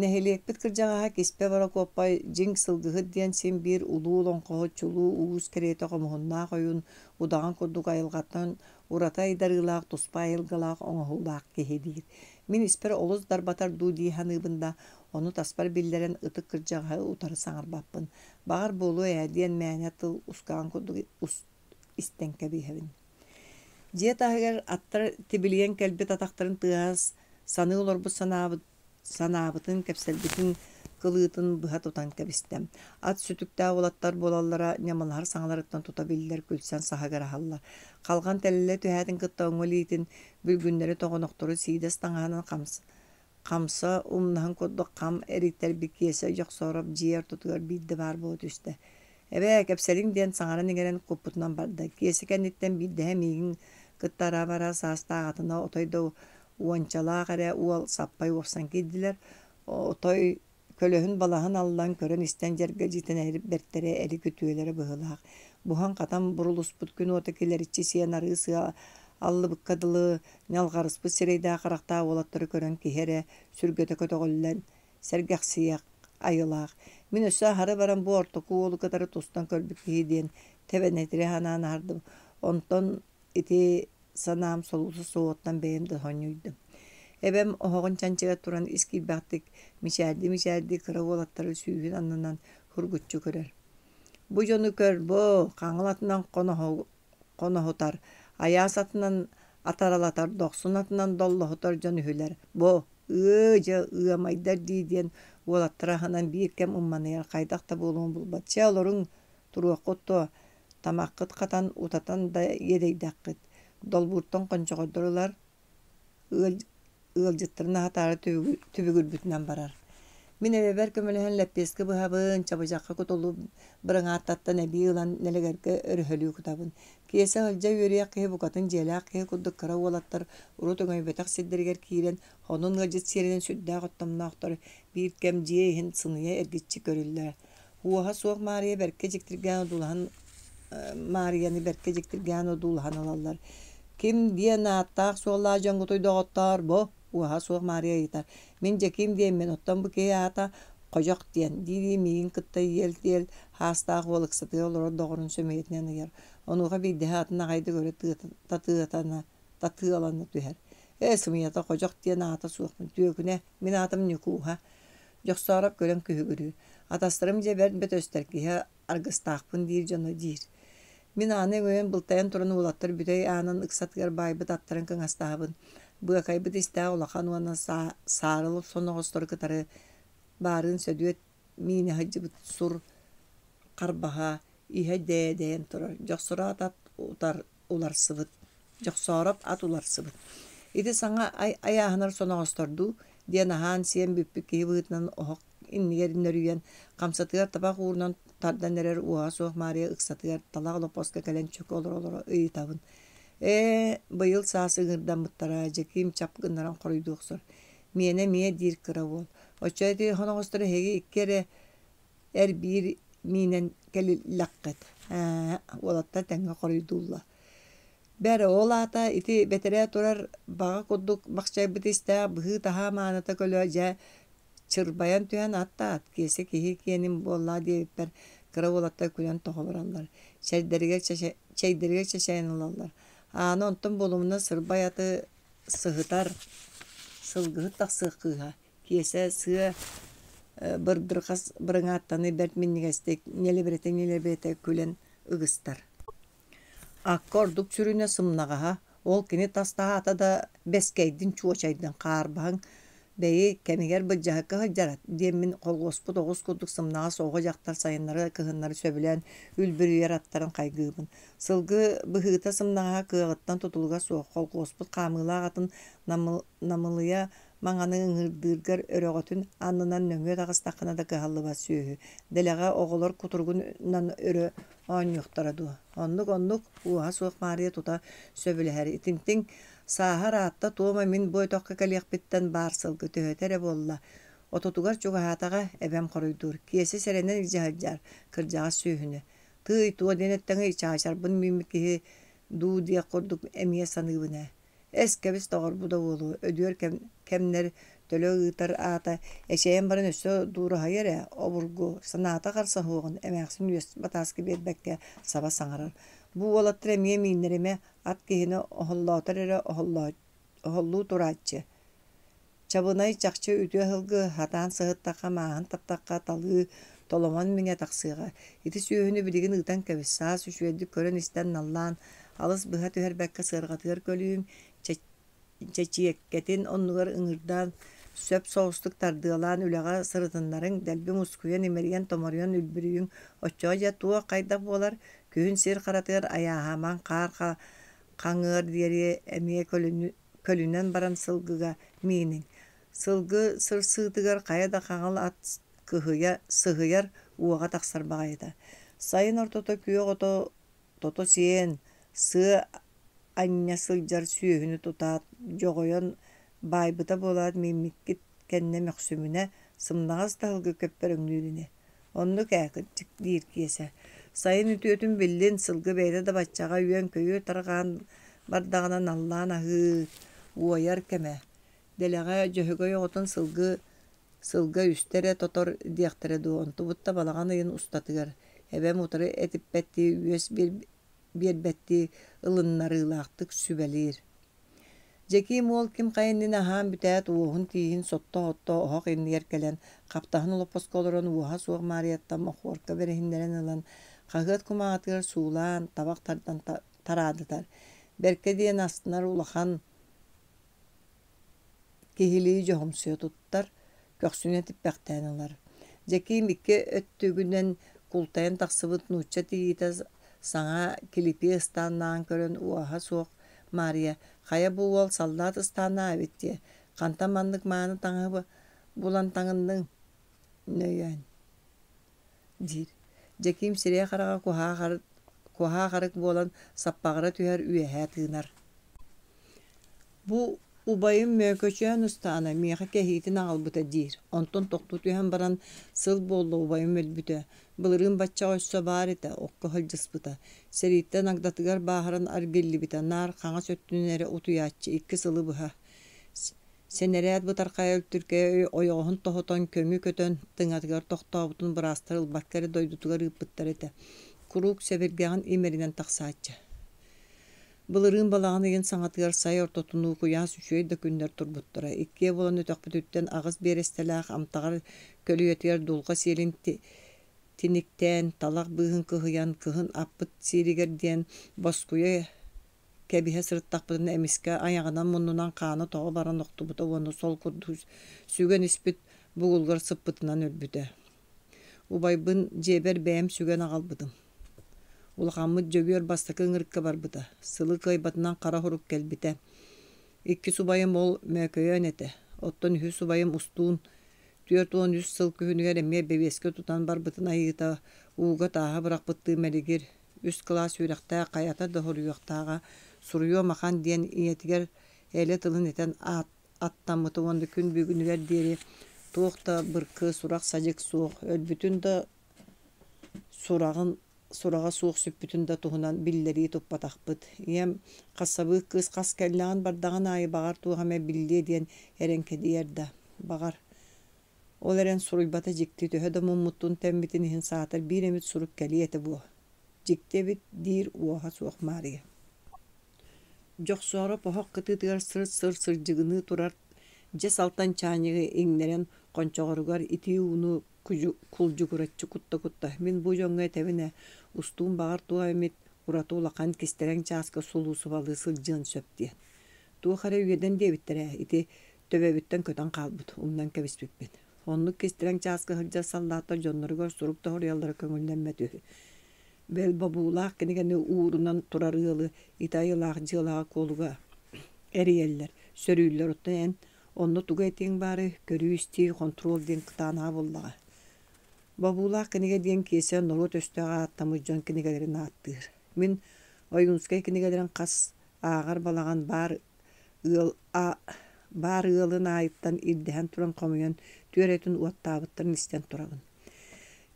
Нэһилиэкпит кырдьаҕаһа Киспэ Борокуоппай дьиҥ сылгыһыт диэн син биир улуу олоҥхоһут, чулуу уус кэриэтэ хомуһуннаах ойуун, удаҕан курдук айылҕаттан ураты айдарыылаах, туспа айылгылаах оҥоһуулаах киһи диир. Мин испэр олус дарбатар дуу дии саныыбын да, ону таспар биллэрэн ытык кырдьаҕаһы утары саҥарбаппын. Баҕар буолуо ээ диэн мээнэ тыл ускаҕын курдук истэн кэбиһэбин. Дьиэ таһыгар аттар тибилийэн кэлбит атахтарын тыаһа саныы олорбут санаабыт санаабытын, кэпсэлбитин кылыытын быһа тутан кэбистэ. Ат сүтүктээх уолаттар буолаллара ньамалаһар саҥаларыттан тута биллэр күлсэн саһыгыраһаллар. Халҕан тэлэллэ түһээтин кытта уҥа илиитин бүлгүннэри тоҕонохтору сиидэс таҥаһынан хамса умнаһын курдук хам эрийтэрбит Киэсэ Дьохсоороп дьиэ ортотугар биирдэ баар буола түстэ. «Эбээ, кэпсэлиҥ» диэн саҥаран-иҥэрэн куппутунан барда. Киэсэ кэнниттэн биирдэһэ миигин кытта ара-бара саастаах атына отой да уончалаах эрэ уол саппай уопсан киирдилэр. Отой көлөһүн-балаһын аллан, көрөн-истэн дьэргэлдьитэн бэртэрэ эрик үтүөлэрэ быһыылаах. Буһан-хатан бурулуспут күн уота килэриччи сиэн арыы сыа аллыбыкка дылы ньалҕарыспыт сирэйдээх-харахтаах уолаттары көрөн киһи эрэ сүргэтэ көтөҕүллэн, сэргэхсийэх айылаах. Мин өссө аһары баран бу ортоку уолу кытары тустан көрбүт киһи диэн тэбэнэтири санаан аһардым. Онтон ити санаам солуута суоҕуттан бэйэм да сонньуйдум. Эбэм оһоҕун чанчыгар туран ис киирбэхтик мичээрдии-мичээрдии кыра уолаттары сүүһүн аннынан һургуччу көрөр. Бу дьону көр, бу хаҥыл атынан хоноһутар, айаас атынан атаралатар, дохсун атынан доллоһутар дьон үһүлэр. Бу ыы дьэ ыамайдар дии диэн уолаттара аһынан биир кэм ымманыйар хайдах да буолуон булбат. Чэ олоруҥ, туруоххут дуо, тамаххыт хатан, утатан да иэдэйдэххит. Долбууртан хончоҕойдор ылар, ыалдьыттарын аһатаары түбүгүрбүтүнэн барар. Мин эбэбэр көмөлөһөн лэппиэскэ быһабын, чабычахха кутуллубут быраҥааттаттан эбии ылан нэлэгэргэ өрөһөлүү кутабын. Киэсэ сылдьа үөрүйэх киһи букатын дьиэлээх киһи курдук кыра уолаттар урут өҥөйбөтөх сирдэригэр киирэн, онон ыалдьыт сиэринэн сүрдээх оттомноохтор, биир кэм дьиэ иһин сыныйа эргиччи көрүллэр. Уоһа суох Маарыйа бэркэ дьиктиргээн одуулаһан Маарыйаны бэркэ дьиктиргээн одуулаһан ылаллар. «Ким диэн ааттаах-суоллаах дьоҥҥутуй доҕоттоор, бу?» Уоһа суох Маарыйа ыйытар. «Мин Дьэкиим диэммин, оттон бу киһи аата Ходьох диэн», дии-дии миигин кытта иэл-тиэл хаастаах уол ыксатыгар олорор доҕорун сөмүйэтинэн ыйар. Онуоха биирдэһэ атын аҕайдык өрө татыатана татыалана түһэр. «Ээ, сымыйата Ходьох диэн аата суохпун, түөкүнэ, мин аатым Ньукууһа». Дьохсоороп көрөн күһүгүрүүр: «Атастарым дьэ бэрт бөтөстөр, киһи аргыстаахпын диир дьоно» диир. Мин ааны өҥөйөн былтайан туран уолаттар бүтэй аанын ыксатыгар баайбыт аттарын кыҥастаһабын. Быакайбыт истээх улахан уонна саарыл соноҕостору кытары баарыын Сөдүөт миинэ сылдьыбыт сур харбаһа иһэ дээдэйэн турар. Дьохсороот ат утар уларсыбыт. Дьохсоороп ат уларсыбыт. Ити саҥа айааһынар соноҕостордуу диэн аһаан-сиэн бүппүт киһи быһыытынан оһох иннигэр нөрүйэн, хамсатыгар табах уурунан тардан эрэр уоһа суох Маарыйа ыксатыгар талах олоппоско кэлэн чөкө олоро-олоро ыйытабын. Ээ, быйыл саас ыҥырдаммыттара, Дьэкиим чап гыннаран хоруйдуу охсор. Миэнэ эмиэ диир кыра уол. Оччо ити соноҕостор эһиги икки эрэ эр биир миинэн кэлиллэххит ээ, уолаттар тэҥҥэ хоруйдууллар. Бэрэ ол аата ити бэтэрээ турар баҕа курдук бахчайбыт истээх быһыы-таһаа мааныта көлө дьэ чырбайан түһэн ат да ат Киэсэ киһи киэнин буоллаа диэбиппэр кыра уолаттар күлэн тоҕо бараллар, чэйдэригэр чэйдэригэр чэчэйэн ылаллар. Аана онтон буолумуна сырбай аты сыһытар, сылгыһыт тахсыах кыыһа Киэсэ сыа бырдырҕас бырыҥааттаны бэрт минньигэстик ньэлибирэтэ-ньэлибирэтэ күлэн ыгыстар. Акка ордук сүрүнэ сымнаҕаһа, ол кини тас таһаата да бэскэйдин чуочайдын хаарбаһыҥ, бэйи, кэмигэр былдьаһыкка сылдьара диэммин холуоспут оҕус курдук сымнаҕас оҕо-дьахтар сайыннары-кыһыннары сөбүлээн үлбүрүйэр аттарын хайгыыбын. Сылгы быһыыта сымнаҕаһа кыаҕыттан тутулуга суох, холкуоспут хаамыылаах атын намылыйа Маҥаны ыҥыырдыыргар өрөҕөтүн аннынан нөҥүө таҕыстаххына да кыһаллыбат сүөһү, дэлэҕэ оҕолор кутуругунан өрө оонньуохтара дуо? Оннук-оннук, уоһа суох Маарыйа тута сөбүлэһэр. Итинтиҥ сааһа ыраатта туома мин бу өтөххө кэлиэхпиттэн баар сылгы төһөтө эрэ буолла. Отутугар чугаһаатаҕа, эбэм хоруйдуур. Киэсэ сэрэнэн илдьэ сылдьаар, кырдьаҕас сүөһүнү. Тыый, туо диэн эттэҥий, чаачарбын мииммит киһи дуу диэх курдук эмиэ саныыбын ээ. Эс, кэбис доҕор, бу да уолу, өдүөр кэмнэр Төлө ыытар аата эчэйэн баран өссө дуораһыйар ээ, обургу, санаата харса суоҕун эмээхсин үөс батааска биэрбэккэ саба саҥарар. Бу уолаттар эмиэ мииннэримэ, ат киһини оһоллоотор эрэ оһоллуу турааччы. Чабынай чахчы үтүө сылгы, сатаан сыһыттахха, мааһын таптахха талыы, толомон миҥэ тахсыаҕа. Ити сүөһүнү билигин ыытан кэбис, саас үчүгэйдик көрөн-истэн наллаан, алыс быһа түһэрбэккэ сыарҕатыгар көлүйүҥ, чэчиэккэтин оннугар ыҥырдаан, сөп соҕустук тардыалаан үлэҕэ сырытыннарыҥ, дэлби мускуйан, имэрийэн-томоруйан үлбүрүйүҥ, оччоҕо дьэ туох хайдах буолар, күһүн сир харатыгар айааһаамаҥ, хаар хаҥыар диэри эмиэ көлүнэн баран сылгыга мииниҥ. Сылгы сырсыытыгар хайа да хаҥыл ат кыһыйа сыһыйар уоҕа тахсар баҕайыта. Сайын ортото күөх ото тото сиэн, сыа анньа сылдьар сүөһүнү тутаат, дьоҕойон баайбыта буолаат мииммиккит кэннэ мөхсүмүнэ, сымнаҕас да сылгы көппөрөҥнүүр ини. Оннук ээ, кырдьык, диир Киэсэ. Сайын үтүөтүн биллин, сылгы бэйэтэ да баччаҕа үөн-көйүүр тарҕаан бардаҕына наллаан аһыы, уойар кэмэ. Дэлэҕэ Дьөһөгөй оҕотун сылгы сылга үстэ эрэ тотор диэхтэрэ дуо, онтубут да балаҕан ыйын устатыгар. Эбэм утары этиппэттии үөс биэрбэттии ылыннарыылаахтык сүбэлиир. Дьэкиим уол ким хайа иннинэ аһаан бүтээт, уоһун-тииһин сотто-сотто оһох иннигэр кэлэн, хаптаһын олоппоско олорон уоһа суох Маарыйаттан мохуорка бэриһиннэрэн ылан, хаһыат кумааҕытыгар суулаан, табах тардан тараадытар. Бэркэ диэн астынар улахан киһилии дьоһумсуйа туттар, көхсүнэн типпэхтээн ылар. Дьэкиим икки өттүгүнэн култайан тахсыбыт нуучча тиийиитэ саҥа килипиэ ыстааннааҕын көрөн уоһа суох Маарыйа «Хайа бу уол саллаат ыстааннаах эбит дии, хантан маннык мааны таҥаһы булан таҥынныҥ?» нөйөөн диир. Дьэкиим сирэйэ-хараҕа куһаах арык буолан саппаҕыра түһэр үөһэ тыынар. Бу убайым Мөөкөчөөн ыстаана миэхэ кэһиитин аҕалбыта диир, онтон тохтуу түһэн баран сыл буолла убайым өлбүтэ, былырыын баччаҕа өссө баар этэ, окко сылдьыспыта, сэрииттэн агдатыгар бааһыран аргиллибитэ, наар хаҥас өттүнэн эрэ утуйааччы икки сылы быһа. Сэнэрээт бытархайа үлтүркэйэ ойоҕоһун тоһутан, көҥү көтөн, тыҥатыгар тохтообутун быраастар ылбакка эрэ дойдутугар ыыппыттар этэ, куруук сэбиргэҕин имэринэн тахсааччы. Былырыын балаҕан ыйын саҥатыгар сай ортотунуу куйаас үчүгэй да күннэр турбуттара. Иккиэ буолан өтөхпүтүттэн аҕыс биэрэстэлээх амтаҕар көлүйэтигэр дулҕа сиэлин тиниктээн, талах быыһын кыһыйан, кыһын аппыт сииригэр диэн боскуйа кэбиһэ сырыттахпытына эмискэ айаҕынан муннунан хаана тоҕо баран охтубута уонна сол курдук сүгэн испит бугулугар сыппытынан өлбүтэ. Убайбын дьиэбэр бэйэм сүгэн аҕалбытым. Улахаммыт Дьөгүөр бастакы ыҥырыкка барбыта, сылы кыайбатынан хара хорук кэлбитэ. Иккис убайым ол Мөөкөйөөн этэ, оттон үһүс убайым Устуун 43 сыл күһүнүгэр эмиэ бэбиэскэ тутан барбытын айыыта ууга тааһа бырахпыттыы мэлигир, үс кылаас үөрэхтээх хайата да хоруйуохтааҕа суруйуом ахан диэн ийэтигэр элэ тылын этэн аат аттаммыта уонна күн бүгүнүгэр диэри туох да быркы, сурах-садьык суох, өлбүтүн да сураҕын сураҕа суох сүппүтүн да туһунан биллэрии туппатахпыт. Ийэм хассабыык кыыс хас кэллэҕин бардаҕын аайы баҕар туох эмэ биллиэ диэн эрэҥкэдийэр да, баҕар. Ол эрэн суруйбата дьикти, төһө да муммуттун тэммитин иһин саатар биир эмит сурук кэлиэ этэ буо. Дьикти эбит, диир уоһа суох Маарыйа. Дьохсоороп оһох кытыытыгар сыр-сыр сырдьыгыныы турар дьэс алтан чаанньыгы иҥнэрэн хончоҕоругар итии ууну кулдьугураччы кутта-кутта «Мин бу дьоҥҥо этэбин ээ, устуум баҕар туох эмит ураты улахан кистэлэҥ чааска сулуусубалыы сылдьыан сөп» диэн. Туох эрэ үөдэн диэбиттэрэ ити төбөбүттэн көтөн хаалбыт, умнан кэбиспиппин. Оннук кистэлэҥ чааска сылдьар саллааттар дьонноругар сурук да суруйаллара көҥүллэммэт үһү. Бэл бобуулаах кинигэни уурунан турар ыалы ити айылаах дьыалаҕа-куолуга эрийэллэр, сөрүүллэр оттон эн онно тугу этиэҥ баарый, көрүү-истии, хонтуруол диэн кытаанаҕа буоллаҕа. Бобуулаах кинигэ диэн Киэсэ норуот өстөөҕө ааттаммыт дьон кинигэлэрин ааттыыр. Мин Ойуунускай кинигэлэрин хас ааҕар балаҕан баар ыал баар ыалын аайыттан ирдэһэн туран хомуйан түөрэтин уоттаабыттарын истэн турабын.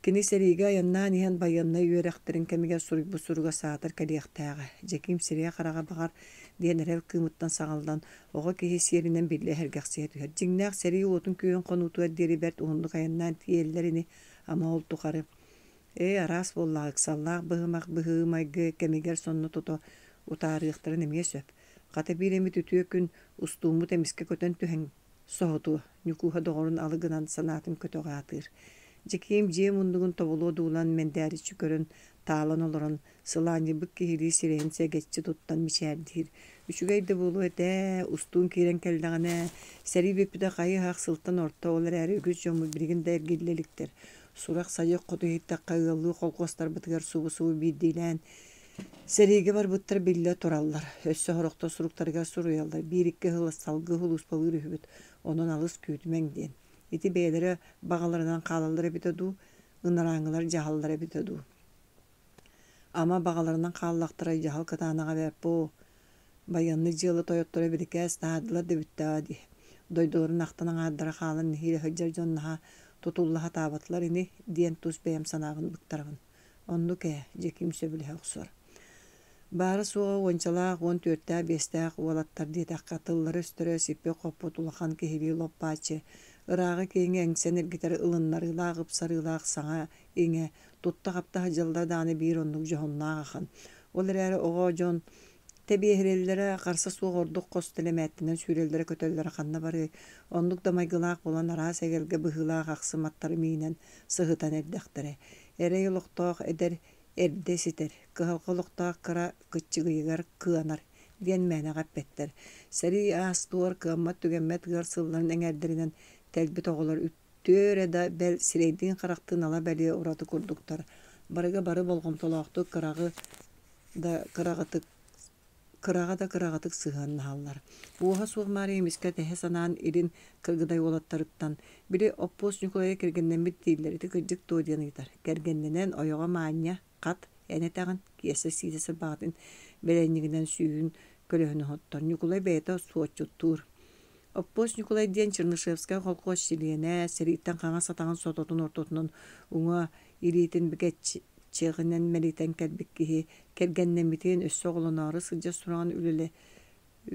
Кини сэриигэ айаннаан иһэн байыаннай үөрэхтэрин кэмигэр суруйбут суруга саатар кэлиэхтээҕэ. Дьэкиим сирэйэ-хараҕа баҕар диэн эрэл кыымыттан саҕаллан, оҕо киһи сиэринэн биллэ эһэргэхсийэ түһэр. Дьиҥнээх сэрии уотун-күөһүн хонуутугар диэри бэрт уһуннук айаннаан тиийэллэр ини, ама ол тухары. Ээ, араас буоллаҕа, ыксаллаах быһымах быһыы-майгы кэмигэр сонно тута утаарыахтарын эмиэ сөп. Хата биир эмит үтүө күн устууммут эмискэ көтөн түһэн соһутуо, Ньукууһа доҕорун алы гынан санаатын көтөҕө аатыыр. Дьэкиим дьиэ муннугун тобулуо дуулаан мэндээриччи көрөн, таалан олорон, сылаанньыйбыт киһилии сирэйин сэгэччи туттан мичээрдиир. Үчүгэй да буолуо этэ, устуун киирэн кэллэҕинэ, сэрии бүппүтэ хайы-һах сылтан орто, ол эрээри үгүс дьоммут билигин да эргиллэ иликтэр. Сурах-сайык хоту иһиттэххэ ыаллыы холкуостарбытыгар субу-субу биирдиилээн Сэриигэ барбыттар биллэ тураллар, өссө сорохтор суруктарыгар суруйаллар, биир-икки сыл салгыы сулууспалыыр үһүбүт, онон алыс күүтүмэҥ диэн. Ити бэйэлэрэ баҕаларынан хаалаллар эбитэ дуу, ынарааҥҥылар дьаһаллара эбитэ дуу. Ама баҕаларынан хааллахтара дьаһал кытаанаҕа эбээт буо. Байыаннай дьыала тойотторо бирикээс таһаардылар да бүттэҕэ дии. Дойдуларын ахтан аҥаардара хаалан нэһиилэ сылдьар дьон наһаа тутулла сатаабатылар ини диэн тус бэйэм санаабын быктарабын. Оннук ээ, Дьэкиим сөбүлэһэ охсор. Баара-суоҕа уончалаах, 14-биэстээх уолаттар диэтэххэ, тыллара-өстөрө сиппит-хоппут улахан киһилии лоп-бааччы, ырааҕы-киэҥи эҥсэн эргитэр ылыннарыылаах, ыпсарыылаах саҥа-иҥэ, тутта-хапта сылдьаллара даҕаны биир оннук дьоһуннаах ахан. Ол эрээри оҕо дьон тэбиэһирэллэрэ, харса суох ордук хос тэлэмээттэнэн сүүрэллэрэ-көтөллөрө ханна барыай, оннук да майгылаах буолан араас эгэлгэ быһыылаах ахсым аттары миинэн сыһытан эрдэхтэрэ. Эрэй олохтоох эдэр эрдэ ситэр, кыһалҕа олохтоох кыра кыччыгыйыгар кыанар диэн мээнэҕэ эппэттэр. Сэрии аас-туор, кыаммат-түгэммэт ыар сылларын эҥээрдэринэн тэлбит оҕолор үттүө эрэ да бэл сирэйдиин-харахтыын ала бэлиэ ураты курдуктар. Барыга бары болҕомтолоохтук кыраҕы да кыраҕытык Кыраҕа да кыраҕытык сыһыаннаһаллар. Уоһа суох Маарыйа эмискэ тэһэ санаан илин Кыргыдай уолаттарыттан «Били Оппуос Ньукулайа кэргэннэммит дииллэр, ити кырдьык дуо?» диэн ыйытар. Кэргэннэнэн, ойоҕо Маанньа, хат, эн этэҕин, Киэсэ сиитэ сырбаҕатын бэлэнньигинэн сүүһүн көлөһүн оһоттор. Ньукулай бэйэтэ суотчуттуур. Оппуос Ньукулай диэн Чернышевскай холкуос чилиэнэ, сэрииттэн хаҥас атаҕын сототун ортотунан уҥа илиитин бэгэччэҕинэн мэлитэн кэлбит киһи, кэргэннэммитин, өссө оҕолоноору сылдьар сураҕын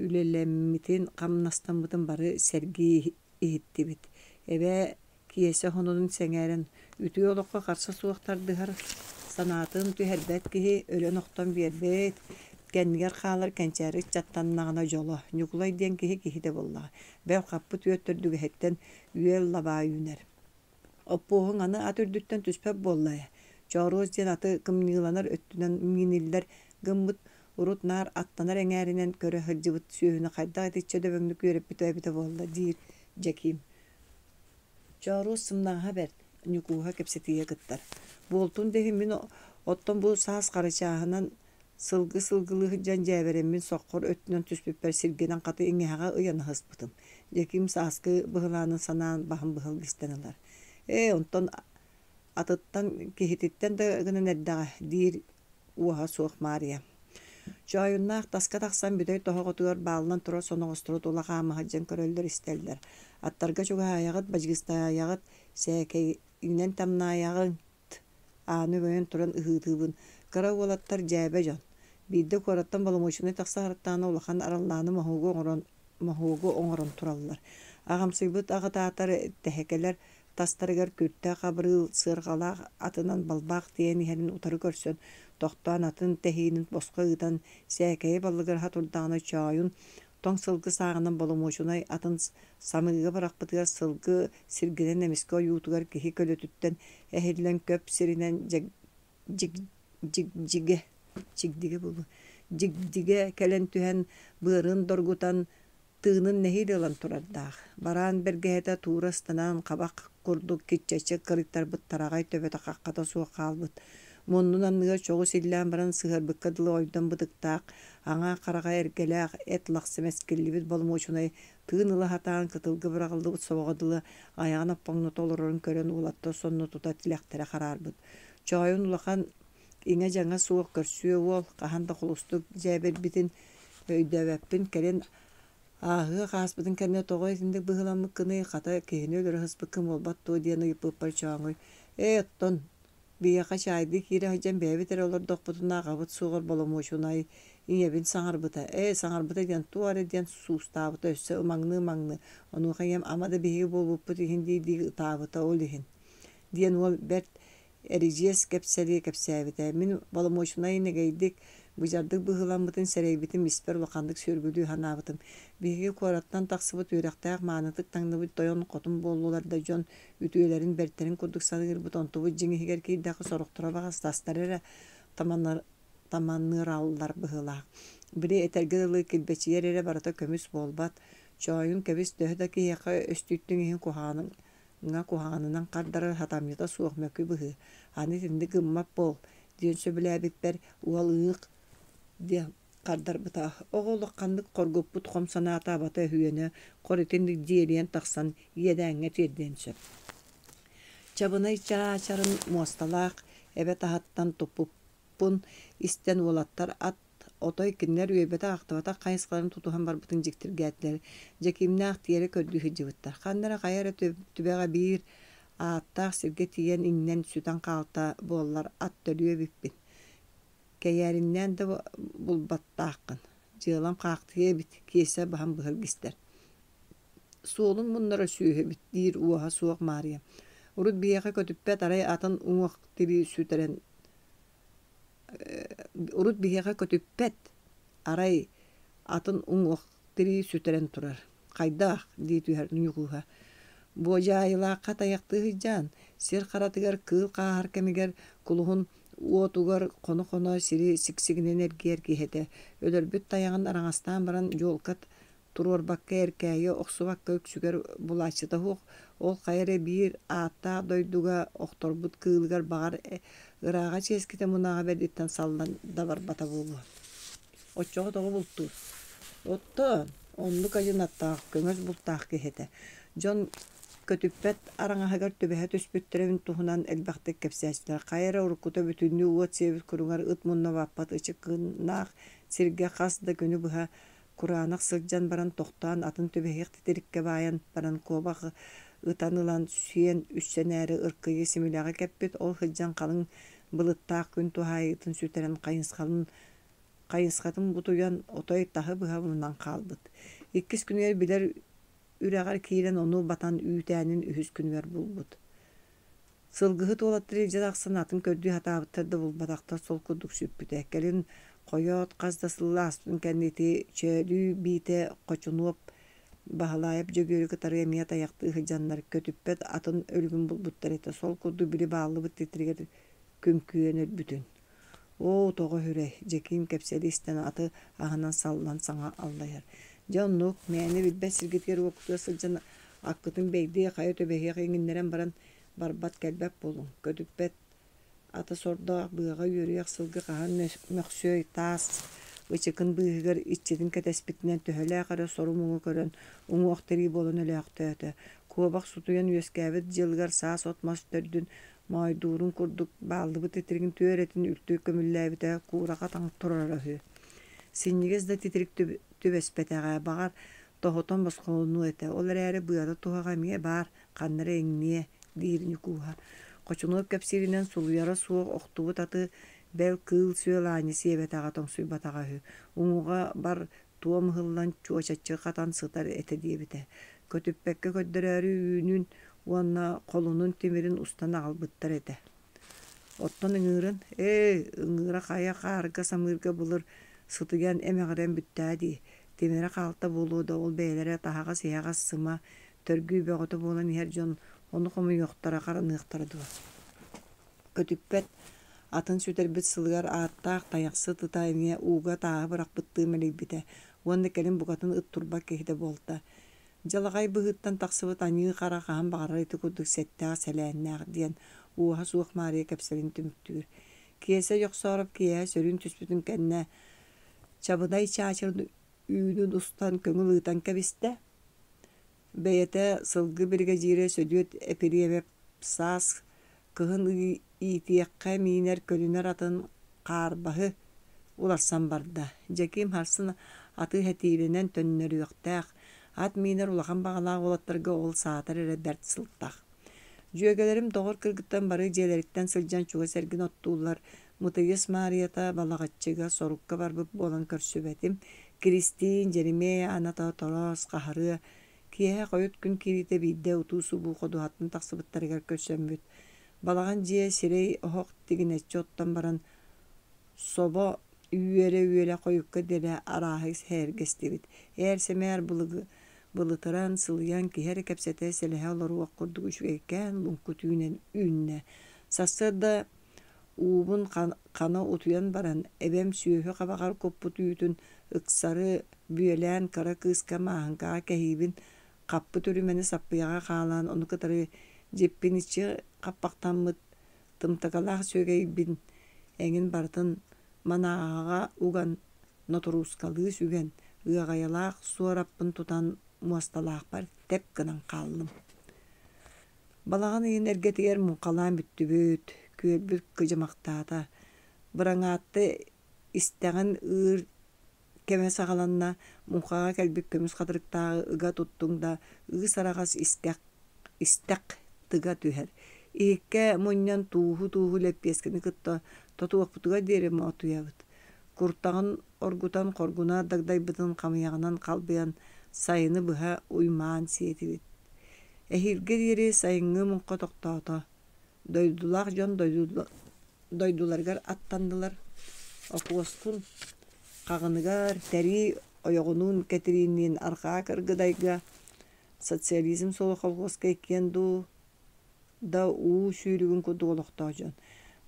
үлэлэммитин, хамнастаммытын бары сэргии иһиттибит. Эбээ Киэсэ хонунун сэҥээрэн, үтүө олоххо харса суох тардыһар, санаатын түһэрбэт киһи өлөн-охтон биэрбэт, кэннигэр хаалар кэнчээри ыччаттаннаҕына дьоло. Ньукулай диэн киһи киһитэ буоллаҕа, бэл хаппыт үөт төрдүгэһиттэн үөл лабаа үүнэр. Оппуоһуҥ аны ат үрдүттэн түспэт буолла ээ. Чооруос диэн аты кымньыыланар өттүнэн мииниллэр гыммыт, урут наар аттанар эҥээринэн көрө сылдьыбыт сүөһүнү хайдах итиччэ дөбөҥнүк үөрэппитэ эбитэ буолла диир Дьэкиим. Чооруос сымнаҕаһа бэрт, Ньукууһа кэпсэтиигэ кыттар. Буолтун да иһин мин оттон бу саас Харачааһынан сылгы сылгылыы сылдьан дьээбэрэммин соххор өттүнэн түспүппэр сиргэнэн хата иҥэһэҕэ ыйана сыспытым. Дьэкиим сааскы быһылаанын санаан баһын быһа илгистэн ылар. Ээ, онтон атыттан киһититтэн да гынан эрдэҕэ, диир уоһа суох Маарыйа. Чоойуннаах таска тахсан бүтэй тоһоҕотугар бааллан турар соноҕостору тула хаама сылдьан көрөллөр-истэллэр. Аттарга чугаһаайаҕыт, бадьыыстаайаҕыт, сээкэйинэн тамнаайаҕыҥ Ааны өҥөйөн туран ыһыытыыбын, кыра уолаттар дьээбэ дьон. Биирдэ куораттан боломуочунай тахса сырыттаҕына улахан араллааны моһуогу оҥорон, моһуогу оҥорон тураллар. Аҕамсыйбыт аҕытаатар тэһэкэлэр тастарыгар күртэ хабырыыл сыарҕалаах атынан балбаах тиэйэн иһэрин утары көрсөн, тохтоон атын тэһиинин босхо ыытан, сээкэйи баллыгыраһа турдаҕына чоойун тоҥ сылгы сааҕынан боломуочунай атын самыыга бырахпытыгар сылгы сиргэнэн эмискэ ойуутугар киһи көлөтүттэн эһиллэн көп сиринэн дьигдьигэ чигдигэ буолуо дьигдигэ кэлэн түһэн быарын доргутан тыынын нэһиилэ ылан турардаах. Бараан бэргэһэтэ туура ыстанан хабах курдук киччэччи кырыйтарбыт тараҕай төбөтө хаххата суох хаалбыт. Муннун анныгар чоҕу силлээн баран сыһыарбыкка дылы ойдом бытыктаах, аҥаа хараҕа эргэлээх, эт лахса мэскиллибит боломуочунай тыын ыла сатаан кытылга быраҕыллыбыт собоҕо дылы айаҕын оппоҥното олорорун көрөн уолаттар сонно тута тилэхтэрэ хараарбыт. Чоойун улахан иҥэ-дьаҥа суох көрсүө уол хаһан да холустук дьээбэрбитин өйдөөбөппүн, кэлин ааһыах ааспытын кэннэ тоҕо итинник быһыыламмыккыный, хата киһини өлөрө сыспыккын буолбат дуо диэн ыйыппыппар Чооҥуй: «Ээ, оттон Биһиэхэ чаайдыы киирэ сылдьан бэйэбит эрэ олордохпутуна аҕабыт суоҕар боломуочунай ийэбин саҥарбыта. Ээ, саҥарбыта диэн туох эрэ диэн суустаабыта өссө ымаҥныы-ымаҥныы. Онуоха ийэм ама да биһиги буолбуппут иһин дии-дии ытаабыта ол иһин диэн уол бэрт эридьиэс кэпсэли кэпсээбитэ. Мин боломуочунай нэгэйдик, быдьардык быһыыламмытын сэрэйбитим, испэр улаханнык сүөргүлүү санаабытым. Биһиги куораттан тахсыбыт үөрэхтээх маанытык таҥныбыт тойон-хотун буоллулар да дьон үтүөлэрин, бэртэрин курдук саныырбыт, онтубут дьиҥ иһигэр киирдэххэ сорохторо баҕас тастара эрэ таманыыраллар быһыылаах. Били этэргэ дылы килбэчийэр эрэ барыта көмүс буолбат. Чоойун кэбис төһө да киһиэхэ өстүйтүҥ иһин куһаҕаныҥ ҥа куһаҕанынан хардарар сатамньыта суох мөкү быһыы, аны итинник гыммат буол диэн сөбүлээбиппэр уол ыых диэн хардарбыта. Оҕо улаханнык хоргуппут хом санаата абата өһүөнэ хор итинник диэлийэн тахсан иэдээҥҥэ тиэрдиэн сөп. Чабынай чаачарын муосталаах эбэ таһыттан туппуппун истэн уолаттар ат Отой кинилэр үөйбэтэх-ахтыбатах хайысхаларын тутуһан барбытын дьиктиргээтилэр, Дьэкиимнээх тиэрэ көрдүү сылдьыбыттар. Ханна эрэ хайа эрэ түбэҕэ биир ааттаах сиргэ тиийэн иҥнэн сүтэн хаалта буоллар ат төлүө эбиппин. Кэйээриннээн да булбаттааххын. Дьыалам хаахтыйа эбит, Киэсэ баһан быһа илгистэр. Суолун муннара сүөһү эбит диир уоһа суох Маарыйа. Урут биһиэхэ көтүппэт арай атын уҥуох тирии сүтэрэн Урут биһиэхэ көтүппэт, арай атын уҥуох тирии сүтэрэн турар. Хайдах? дии түһэр Ньукууһа. Буодьаайылаахха тайахтыы сылдьан, сир харатыгар кыыл хааһар кэмигэр кулуһун уотугар хоно-хоно сири сиксигинэн эргийэр киһи этэ. Өлөрбүт тайаҕын араҥастаан баран дьуолка туруорбакка эркээйи охсубакка үксүгэр булааччыта суох, ол хайа эрэ биир ааттаах дойдуга охторбут кыылыгар баҕар ырааҕа чиэскитэ мунааҕа бэрдиттэн саллан да барбата буолуо. Оччоҕо тоҕо бултуур? Оттон оннук адьынаттаах, көҥөс бултаах киһи этэ. Дьон көтүппэт араҥаһыгар түбэһэ түспүттэрин туһунан элбэхтик кэпсээччилэр. Хайа эрэ уруккута бүтүннүү уот сиэбит куруҥар ыт мунна баппат ычыкыннаах сиргэ хас да күнү быһа Кураанах сылдьан баран тохтоон атын түбэһиэх титириккэ баайан баран куобах ытан ылан сиэн үссэнээри ыркыйы симилэҕи кэппит, ол сылдьан халыҥ былыттаах күн туһаайыытын сүтэрэн хайысхалын хайысхатын бутуйан отой таһы быһа мунан хаалбыт. Иккис күнүгэр билэр үрэҕэр киирэн ону батан үүтээнин үһүс күнүгэр булбут. Сылгыһыт уолаттар илдьэ тахсан атын көрдүү сатаабыттар да булбатахтар сол курдук сүппүтэ. Кэлин хойоот хас да сыл ааспытын кэннэ ити Чөөлүү биитэ Хочунуоп Баһылаайап Дьөгүөрү кытары эмиэ тайахтыы сылдьаннар көтүппэт атын өлүгүн булбуттар этэ. Сол курдук били бааллыбыт титиригэр күҥкүйэн өлбүтүн. Оо, тоҕо үһүрэй, Дьэкиим кэпсэли истэн аты аһынан саллан саҥа аллайар. Дьэ оннук, мээнэ билбэт сиргитигэр уокутуйа сылдьан аккытын бэйдиэ хайа түбэһиэх иҥиннэрэн баран барбат-кэлбэт буолуҥ, көтүппэт ата сордоох быаҕа үөрүйэх сылгы хаһан мөхсүөй таас ычыкын быыһыгар иччитин кэтэспитинэн төһөлөөх эрэ сору-муҥу көрөн уҥуох тирии буолан өлөөхтөөтө. Куобах сутуйан үөскээбит дьылыгар саас от-мас төрдүн моойдуурун курдук бааллыбыт титиригин түөрэтин үлтү көмүллээбитэ куураха таҥ турара үһү. Синньигэс да титирик түбэспэтэҕэ, баҕар, тоһутан босхолонуо этэ, ол эрээри быата туһаҕа эмиэ баар, ханна эрэ иҥниэ, диир Ньукууһа. Хочунуоп кэпсииринэн сулуйара суох охтубут аты бэл кыыл-сүөл аанньа сиэбэтэҕэ, тоҥсуйбатаҕа үһү. Уҥуоҕа бар туом ыһыллан чуочаччы хатан сытар этэ диэбитэ. Көтүппэккэ көрдөрөөрү үүнүн уонна холунун тимирин устан аҕалбыттар этэ. Оттон ыҥыырын, ээ, ыҥыыра хайа хаарга-самыырга былыр сытыйан эмэҕирэн бүттээ дии, тимирэ хаалта буолуо да ол бэйэлэрэ таһаҕас-иһэҕэс сыма, төргүү бөҕөтө буолан иһэр дьон ону хомуйуохтара, хараныахтара дуо Көтүппэт, атын сүтэрбит сылыгар ааттаах тайахсыт ыта эмиэ ууга тааһы бырахпыттыы мэлийбитэ уонна кэлин букатын ыт турбат киһитэ буолта. Дьалаҕай быһыыттан тахсыбыт аньыы-хара хаһан баҕарар ити курдук сэттээх-сэлээннээх диэн уоһа суох Маарыйа кэпсэлин түмүктүүр. Киэсэ Дьохсоороп киэһэ сөрүүн түспүтүн кэннэ Чабынай чаачарын үүнүн устан көҥүл ыытан кэбистэ. Бэйэтэ сылгы биригэдьиирэ Сөдүөт Эпириэмэп саас, кыһын иитиэххэ миинэр көлүнэр атын хаарбаһы уларсан барда. Дьэкиим сарсын аты хэтиилэнэн төннөрүөхтээх, ат миинэр улахан баҕалаах уолаттарга ол саатар эрэ бэрт сылтах. Дьүөгэлэрим доҕор кыргыттан бары дьиэлэриттэн сылдьан чугас эргин оттууллар. Мытыйыс Маарыйата Балаҕаччыга сорукка барбыт буолан көрсүбэтим. Киристиин, Дьэримиэй Ааната Тороос, Хаһарыа киэһэ хойут күн киириитэ биирдэ утуу-субуу ходуһаттан тахсыбыттарыгар көрсөммүт, балаҕан дьиэ сирэй оһох тигинэччи оттон баран собо үөрэ-үөрэ хойукка диэри арааһы сэһэргэстибит. Ээр-сэмээр былытыран, сылыйан, киһи эрэ кэпсэтэ, сэлэһэ олоруох курдук үчүгэйкээн луҥку түүнэн үүннэ. Сарсыарда уубун хана утуйан баран, эбэм сүөһү хабаҕар куппут үүтүн ыксары бүөлээн кыра кыыска Мааһыҥкаҕа кэһиибин хаппыт үрүмэни саппыйаҕа хаалаан, ону кытары дьиппиниччи хаппахтаммыт тымтакалаах сүөгэйбин эҥин барытын манааҕаҕа уган, нотуруускалыы сүгэн, ыаҕайалаах суораппын тутан муосталаахпар тэп гынан хааллым. Балаҕан ыйын эргэтигэр муҥхалаан бүттүбүт, күөлбүт кыдьымахтаата, быраҥаатта истэҕин ыыр кэмэ саҕаланна, муҥхаҕа кэлбит көмүс хатырыктааҕы ыга туттуҥ да ыыс араҕас искэх истэх тыга түһэр. Иһиккэ мунньан тууһу-тууһу лэппиэскэни кытта тотуохпутугар диэри моотуйабыт. Куртаҕын оргутан хоргуна дагдайбытын хамыйаҕынан халбыйан сайыны быһа уймаан сиэтибит. Эһиилгэ диэри сайыҥҥы муҥха тохтоото. Дойдулаах дьон дойдуларыгар аттаннылар. Окуоскун хаҕыныгар тэрии ойоҕунуун Кэтириинниин арҕаа Кыргыдайга Социализм суола колхуоска иккиэн дуу да уу сүүрүгүн курдук олохтоох дьон.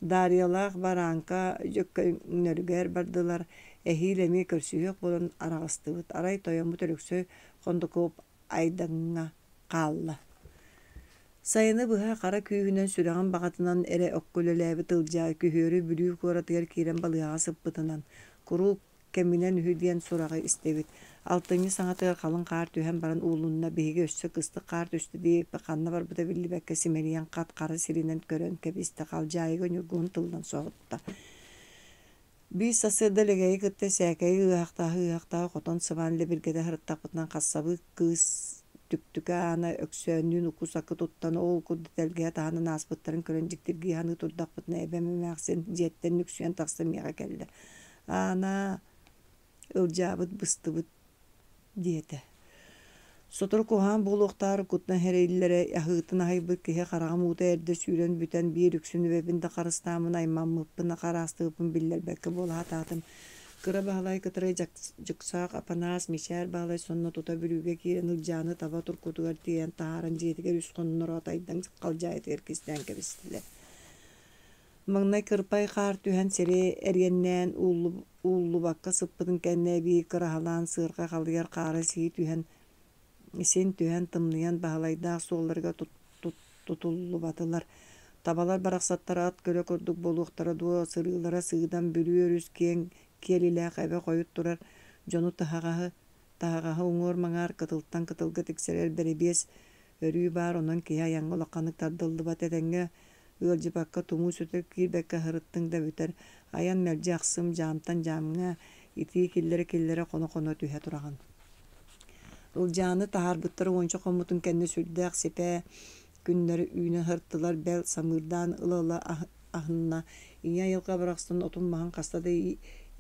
Дарьялаах Барааҥка дьөккөннөрүгэр бардылар, эһиил эмиэ көрсүһүөх буолан араҕыстыбыт. Арай тойоммут Өлөксөй Хондокуоп Айдаҥҥа хаалла. Сайыны быһа хара күүһүнэн сүрэҕин баҕатынан эрэ окко үлэлээбит Ылдьаа күһүөрү Бүлүү куоратыгар киирэн балыыһаҕа сыппытынан, куруук кэминэн үһү диэн сураҕы истэбит. Алтынньы саҥатыгар халыҥ хаар түһэн баран уулунна, биһиги өссө кыстык хаар түстэ диэбиппит ханна барбыта биллибэккэ симэлийэн хат-хара сиринэн көрөн кэбистэ, халдьаайыга ньургуһун тыллан соһутта. Биир сарсыарда Элэгэйи кытта сээкэйи ыаһахтаһа-ыаһахтаһа хотон сыбаан лэбиргэтэ сырыттахпытына хассабыык кыыс Түктүкэ Аана Өксөөннүүн уку-сакы туттан ол курдук тэлгэһэ таһынан ааспыттарын көрөн дьиктиргии саныы турдахпытына эбэм эмээхсин дьиэттэн нүксүйэн тахсан миэхэ кэллэ: «Аана, ылдьаабыт быстыбыт» диэтэ. Сотору куһаҕан буолуохтааҕар кутунан эрэйиллэрэ, аһыытын аһыйбыт киһи хараҕым уута эрдэ сүүрэн бүтэн биир үксүн эбэбин да харыстааммын аймаммыппын, хараастыбыппын биллэрбэккэ буола сатаатым. Кыра Баһылай кытары Дьыксаах Апанаас, Мичээр Баһылай сонно тута Бүлүүгэ киирэн Ылдьааны таба туркутугар тиэйэн таһааран дьиэтигэр үс хонноро Тайдаҥ халдьаайытыгар кистээн кэбистилэр. Маҥнай кырпай хаар түһэн сири эриэннээн ууллубакка сыппытын кэннэ эбии кыраһалаан сыарҕа халыйар хаара сии түһэн, син түһэн тымныйан Баһылайдаах суолларыгар тутуллубатылар. Табалар барахсаттар ат көлө курдук буолуохтара дуо, сырыылара сыыдам Бүлүү өрүс киэҥ киэлилээх эбэ хойут турар дьону таһаҕаһы таһаҕаһы уҥуор-маҥаар кытылтан кытылга тиксэрэр бэрэбиэс өрүү баар, онон киһи айаҥҥа улаханнык тардыллыбат этэҥҥэ ыалдьыбакка, тумуу сүтүк киирбэккэ сырыттыҥ да бүтэр. Айан мэлдьи ахсым, дьаамтан дьаамҥа итии киллэрэ-киллэрэ хоно-хоно түһэ тураҕын. Ылдьааны таһаарбыттара уонча хоммутун кэннэ сүрдээх сипээ күннэр үүнэн сырыттылар, бэл, самыырдаан ыла-ыла аһынна. Ийэ айылҕа барахсан отун-маһын хаста да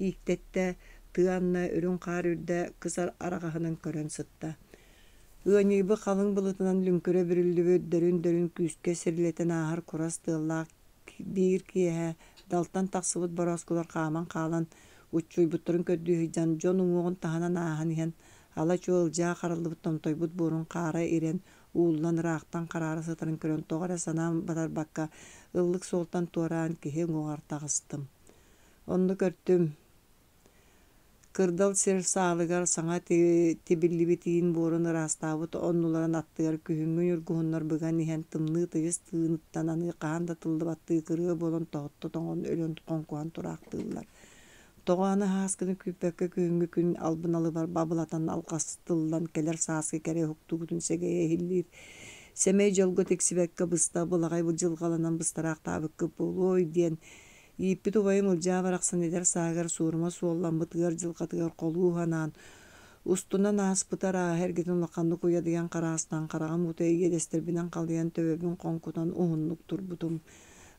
ииктэттэ, тыа анна үрүҥ хаар үрдэ кыс араҕаһынан көрөн сытта. Ыанньыйбыт халыҥ былытынан лүҥкүрэ бүрүллүбүт, дөрүн-дөрүн күүскэ сирилэтэн ааһар курас тыаллаах биир киэһэ далтан тахсыбыт борооскулар хааман хаалан, уччуйбуттарын көрдүү сылдьан, дьон уҥуоҕун таһынан ааһан иһэн, ала-чуо ылдьаа хараллыбыт томтойбут буорун хаара ирэн, ууллан ыраахтан хараара сытарын көрөн тоҕо эрэ санаам батарбакка, ыллык суолтан туораан киһи уҥуоҕар таҕыстым. Онно көртүм, Кырдал сир саалыгар саҥа тибиллибит иин буорун ыраастаабыт оннуларын аттыгар күһүҥҥү ньургуһуннар быган иһэн тымныы тыйыс тыыныттан аны хаһан да тыллыбаттыы кырыа буолан тоһутта тоҥон өлөн хоҥкуһан тураахтыыллар. Тоҕо аны һааскыны күүппэккэ күһүҥҥү күн албын алыбар бабылатан алҕас тыллан кэлэр сааскы кэрэ уһуктуубутун сэгэйэ иһиллиир. Сэмэй дьолго тиксибэккэ быста былаҕай дьылҕаланан быстараахтаабыккыт буолуой диэн Ииппит убайым Ылдьаа барахсан эдэр сааһыгар суорума суолламмыт ыар дьылҕатыгар холуу уһанаан, Устунан ааспыта арааһа эргитин улаханнык уйадыйан хараастан, хараҕым уута иэдэстэрбинэн халыйан, төбөбүн хоҥкутан уһуннук турбутум.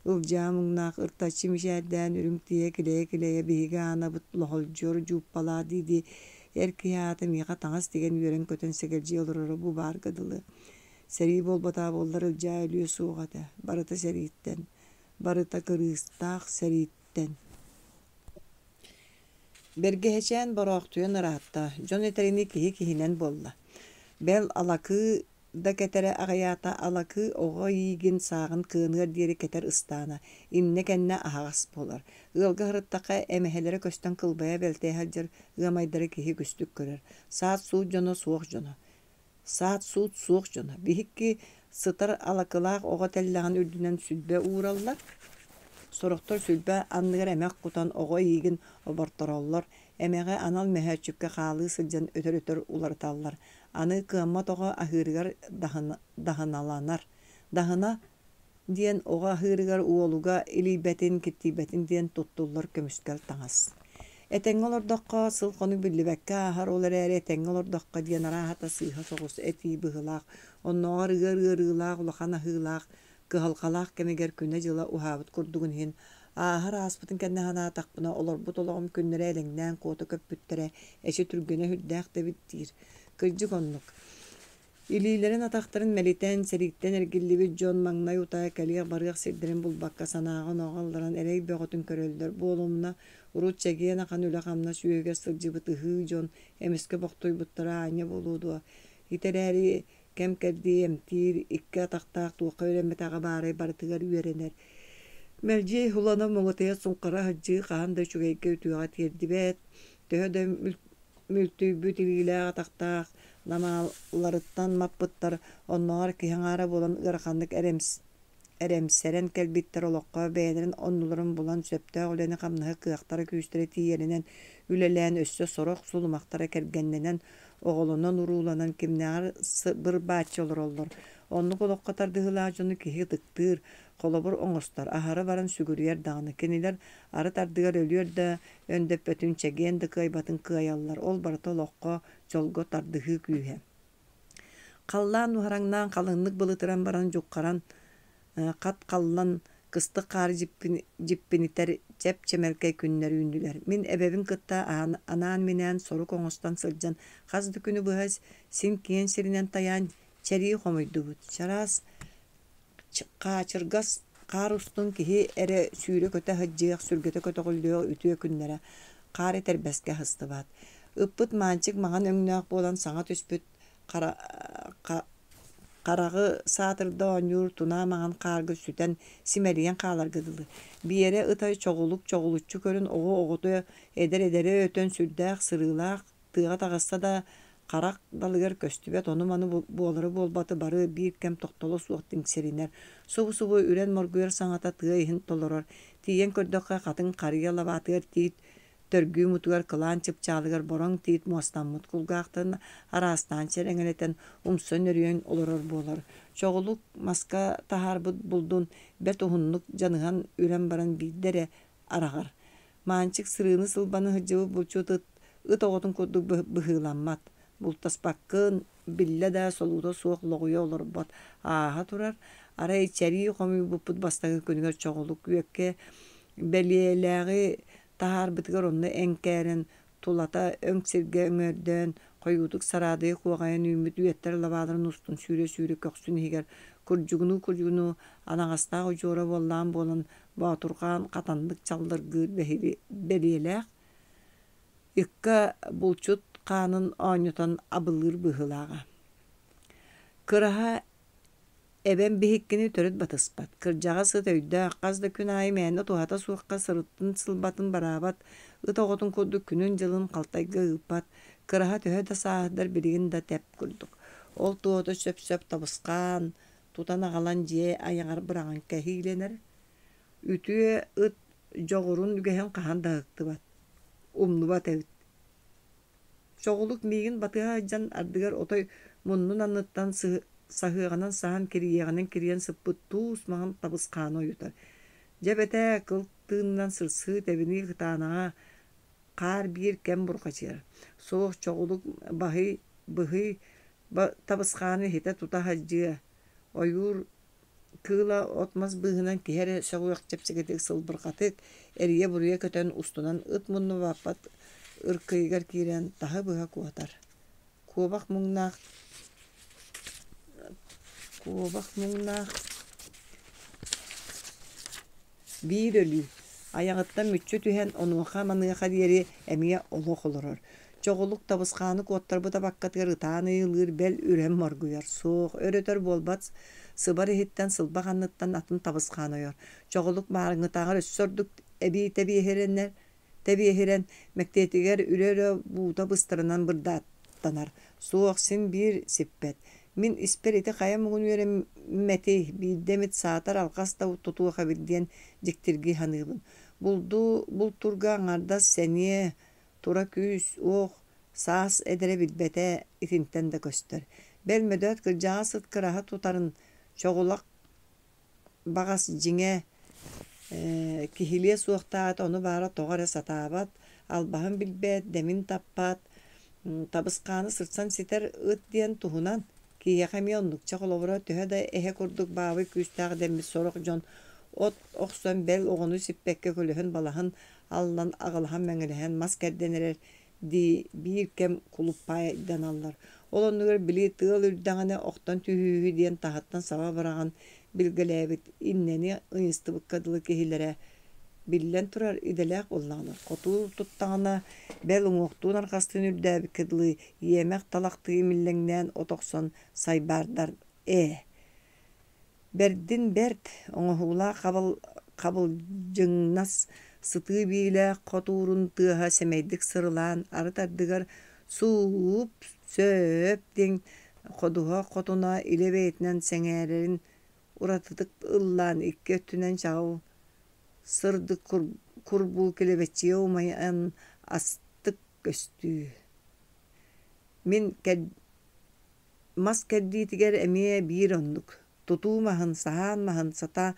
Ылдьаа муҥнаах ыртаччы мичээрдээн, үрүҥ тииһэ килэйэ-килэйэ биһиги Аанабыт лоһолдьуор дьууппалаах дии-дии эр киһи аата миэхэ таҥас тигэн үөрэн-көтөн сэгэлдьийэ олороро бу баарга дылы. Сэрии буолбатаҕа буоллар Ылдьаа өлүө суоҕа этэ. Барыта сэрииттэн, барыта кырыыстаах сэрииттэн. Бэргэһэчээн бороохтуйан ыраатта, дьон этэринии киһи киһинэн буолла. Бэл, алакыы да кэтэрэ аҕыйаата, алакыы оҕо иигин сааҕын кыаныар диэри кэтэр ыстаана, иннэ-кэннэ аһаҕас буолар. Ыалга сырыттахха эмэһэлэрэ көстөн кылбайа бэлтэйэ сылдьар ыамайдары киһи үгүстүк көрөр. Саат-суут дьоно суох дьоно. Саат-суут суох дьоно. Биһикки сытар алакылаах оҕо тэллэҕин үрдүнэн сүлбэ уураллар. Сорохтор сүлбэ анныгар эмэх кутан оҕо иигин обортороллор, эмэҕи анал мөһөөччүккэ хаалыы сылдьан өтөр-өтөр уларыталлар. Аны кыаммат оҕо аһыырыгар даһыналанар. Даһына диэн оҕо аһыырыгар уолуга илийбэтин, киртийбэтин диэн туттуллар көмүскэл таҥас. Этэҥҥэ олордоххо, сыл-хонук биллибэккэ ааһар, ол эрээри этэҥҥэ олордоххо диэн арааһата сыыһа соҕус этии быһыылаах, оннооҕор ыар ыарыылаах, улахан аһыылаах, кыһалҕалаах кэмигэр күнэ-дьыла уһаабыт курдугун иһин, ааһар ааспытын кэннэ санаатахпына, олорбут олоҕум күннэрэ элэҥнээн куота көппүттэрэ, эчи түргэнэ сүрдээх да эбит диир. Кырдьык оннук. Илиилэрин-атахтарын мэлитэн, сэрииттэн эргиллибит дьон маҥнай утаа кэлиэх-барыах сирдэрин булбакка санааҕа-онооҕо ылларан эрэй бөҕөтүн көрөллөр. Буолумуна, урут чэгиэн ахан үлэ-хамнас үөһүгэр сылдьыбыт ыһыы дьон эмискэ бохтуйбуттара аанньа буолуо дуо? Ити эрээри кэм-кэрдии эмтиир, икки атахтаах туохха үөрэммэтэҕэ баарай барытыгар үөрэнэр. Мэлдьи уһулана муҥатыйа суҥхара сылдьыы хаһан да үчүгэйгэ үтүөҕэ тиэрдибэт, төһө да мүлтүйбүт илиилээх-атахтаах намааларыттан маппыттар, оннооҕор киһи аҥаара буолан ыараханнык эрэмсэрэн кэлбиттэр олоххо бэйэлэрин оннуларын булан сөптөөх үлэни-хамнаһы кыахтара-күүстэрэ тиийэринэн үлэлээн өссө сорох сулумахтара кэргэннэнэн, оҕолонон-урууланан кимнээҕэр быр-бааччы олороллор. Оннук олоххо тардыһыылаах дьону киһи ытыктыыр, холобур оҥостор, аһара баран сүгүрүйэр даҕаны. Кинилэр арыт ардыгар өлүөр да өндөппөтүн, чэгиэн да кыайбатын кыайаллар, ол барыта олоххо, дьолго тардыһыы күүһэ. Халлаан уһараҥнаан халыҥнык былытыран баран дьуххаран, хат халлан, кыстык хаары дьиппинитэр чэп-чэмэлкэй күннэр үүннүлэр. Мин эбэбин кытта анаан-минээн сорук оҥостон сылдьан хас да күнү быһа син киэҥ сиринэн тайаан чэрии хомуйдубут. Чараас Хаачыргас хаар устун киһи эрэ сүүрэ-көтө сылдьыах, сүргэтэ көтөҕүллүөх үтүө күннэрэ хаар этэрбэскэ аһыстыбат. Ыппыт Маанчык маҥан өҥнөөх буолан саҥа түспүт хараҕы саатырда оонньуур тунаа маҥан хаарга сүтэн, симэлийэн хааларга дылы. Биэрэ ыта чоҕулук чоҕулуччу көрөн оҕо оҕото эдэр эдэрэ өтөн сүрдээх сырыылаах Тыаҕа таҕыста да, харах далыгар көстүбэт ону-маны буолары-буолбаты бары биир кэм тохтоло суох тиҥсиринэр, субу-субу үрэн моргуйар саҥата тыа иһин толорор. Тиийэн көрдөххө, хатыҥ харыйа лабаатыгар тиит төргүү мутугар кылаан чыпчаалыгар бороҥ тиит муостаммыт кулгаахтарын араастаан чэрэҥэлэтэн, умса нөрүйэн олорор буолар. Чоҕулук маска таһаарбыт булдун бэрт уһуннук дьаныһан үрэн баран биирдэ эрэ араҕар. Маанчык сырыыны-сылбаны сылдьыбыт булчут ыт, ыт оҕотун курдук быһыыламмат, бултаспаккын, биллэ да солуута суох лоҕуйа олорбот, ааһа турар, арай чэрии хомуйбуппут бастакы күнүгэр чоҕулук үөккэ бэлиэлээҕи таһаарбытыгар онно эҥкээрэн, тулата өҥ сиргэ өҥөрдөөн, хойуутук сараадыйа куоҕайан үүммүт үөттэр лабааларын устун сүүрэ-сүүрэ көхсүн иһигэр курдьугунуу-курдьугунуу анаҕастаах удьуора буоллаан буолан Боотурҕаан хатаннык чаллыргыыр бэлиэлээх, ыкка булчут хаанын оонньотон абылыыр быһыылааҕа. Кыраһа эбэм биһиккини төрүт батыспат, кырдьаҕас ыт өйдөөх, хас да күн аайы мээнэ туһата суохха сырыттын-сылбатын бараабат, ыт оҕотун курдук күнүн-дьылын халтайга ыыппат, кыраһа төһө да сааһырдар билигин да тэп курдук. Ол туоһута сөп-сөп табысхаан, тутан аҕалан дьиэ айаҕар быраҕан кэһиилэнэр. Үтүө ыт дьоҕурун үгэһин хаһан да ыһыктыбат, умнубат эбит. Чоҕулук миигин батыһа сылдьан ардыгар отой муннун анныттан саһыаҕынан саһан кирийиэҕинэн кирийэн сыппыт туус маҥан табысхааны ойутар. Дьэ эбэтээ кыл тыынынан сырсыы тэбинии кытаанаҕа. Хаар биир кэм бурҕачыйар. Суох чоҕулук баһый быһый табысхааны иһитэ тута сылдьыа. Ойуур кыыла от-мас быыһынан киһи эрэ сөҕүөх чэпчэкитик сылбырҕатык, эрийэ-буруйа көтөн устунан ыт мунну баппат ыркыйыгар киирэн таһы-быһа куотар. Куобах муҥнаах Куобах муҥнаах биир өлүү, айаҕыттан мүччү түһэн онуоха-маныаха диэри эмиэ олох олорор. Чоҕулук табысхааны куоттарбыт абаккатыгар ытаан ыйылыыр, бэл үрэн моргуйар. Суох, өр-өтөр буолбат, сыбар иһиттэн сылбах анныттан атын табысхаан ойор. Чоҕулук маарыҥҥытааҕар өссө ордук эбии тэбиэһирэнэр Тэбиэһирэн, мэктиэтигэр үрэ-үрэ буута быстарынан бырдааттанар, суох, син биир сиппэт. Мин испэр ити хайа муҥун үөрэммэтий, биирдэ эмит саатар алҕас да тутуох эбит диэн дьиктиргии саныыбын. Булду бултуурга аҥардас сэниэ, тура күүс-уох, саас эдэрэ билбэтэ итинтэн да көстөр. Бэл мөдөөт кырдьаҕас ыт кыраһа тутарын, чоҕулах баҕас дьиҥэ киһилиэ суохтаах этэ, ону баара тоҕо эрэ сатаабат, албаһын билбэт, дэмин таппат, табысхааны сырсан ситэр ыт диэн туһунан киһиэхэ эмиэ оннукча холобура төһө да эһэ курдук баабый күүстээх дэммит сорох дьон от охсон бэл оҕону сиппэккэ көлөһүн-балаһын аллан аҕылаһан-мэҥилэһэн мас кэрдэн эрэр дии биир кэм кулуппайданаллар. Ол оннугар били тыал үрдэҕинэ охтон түһүүһү диэн таһыттан саба быраҕан билгэлээбит иннэни ыйыстыбыкка дылы киһилэрэ биллэн турар идэлээх буоллаҕына хотуур туттаҕына бэл уҥуохтуун арҕастыын үрдээбиккэ дылы иэмэх талахтыы имиллэҥнээн от охсон сайбаардар ээ Бэрдин бэрт, оҥоһуулаах хабыл хабылдьыҥнас сытыы биилээх хотуурун тыаһа сэмэйдик сырылаан, арыт ардыгар «сууп, сөп» диэн ходуһа хотуна илэ бэйэтинэн сэҥээрэрин уратытык ыллаан икки өттүнэн чаҕыл сырдык курбуу килэбэччийэ умайан астык көстүү. Мин Мас кэрдиитигэр эмиэ биир оннук, тутуу маһын, саһаан маһын сата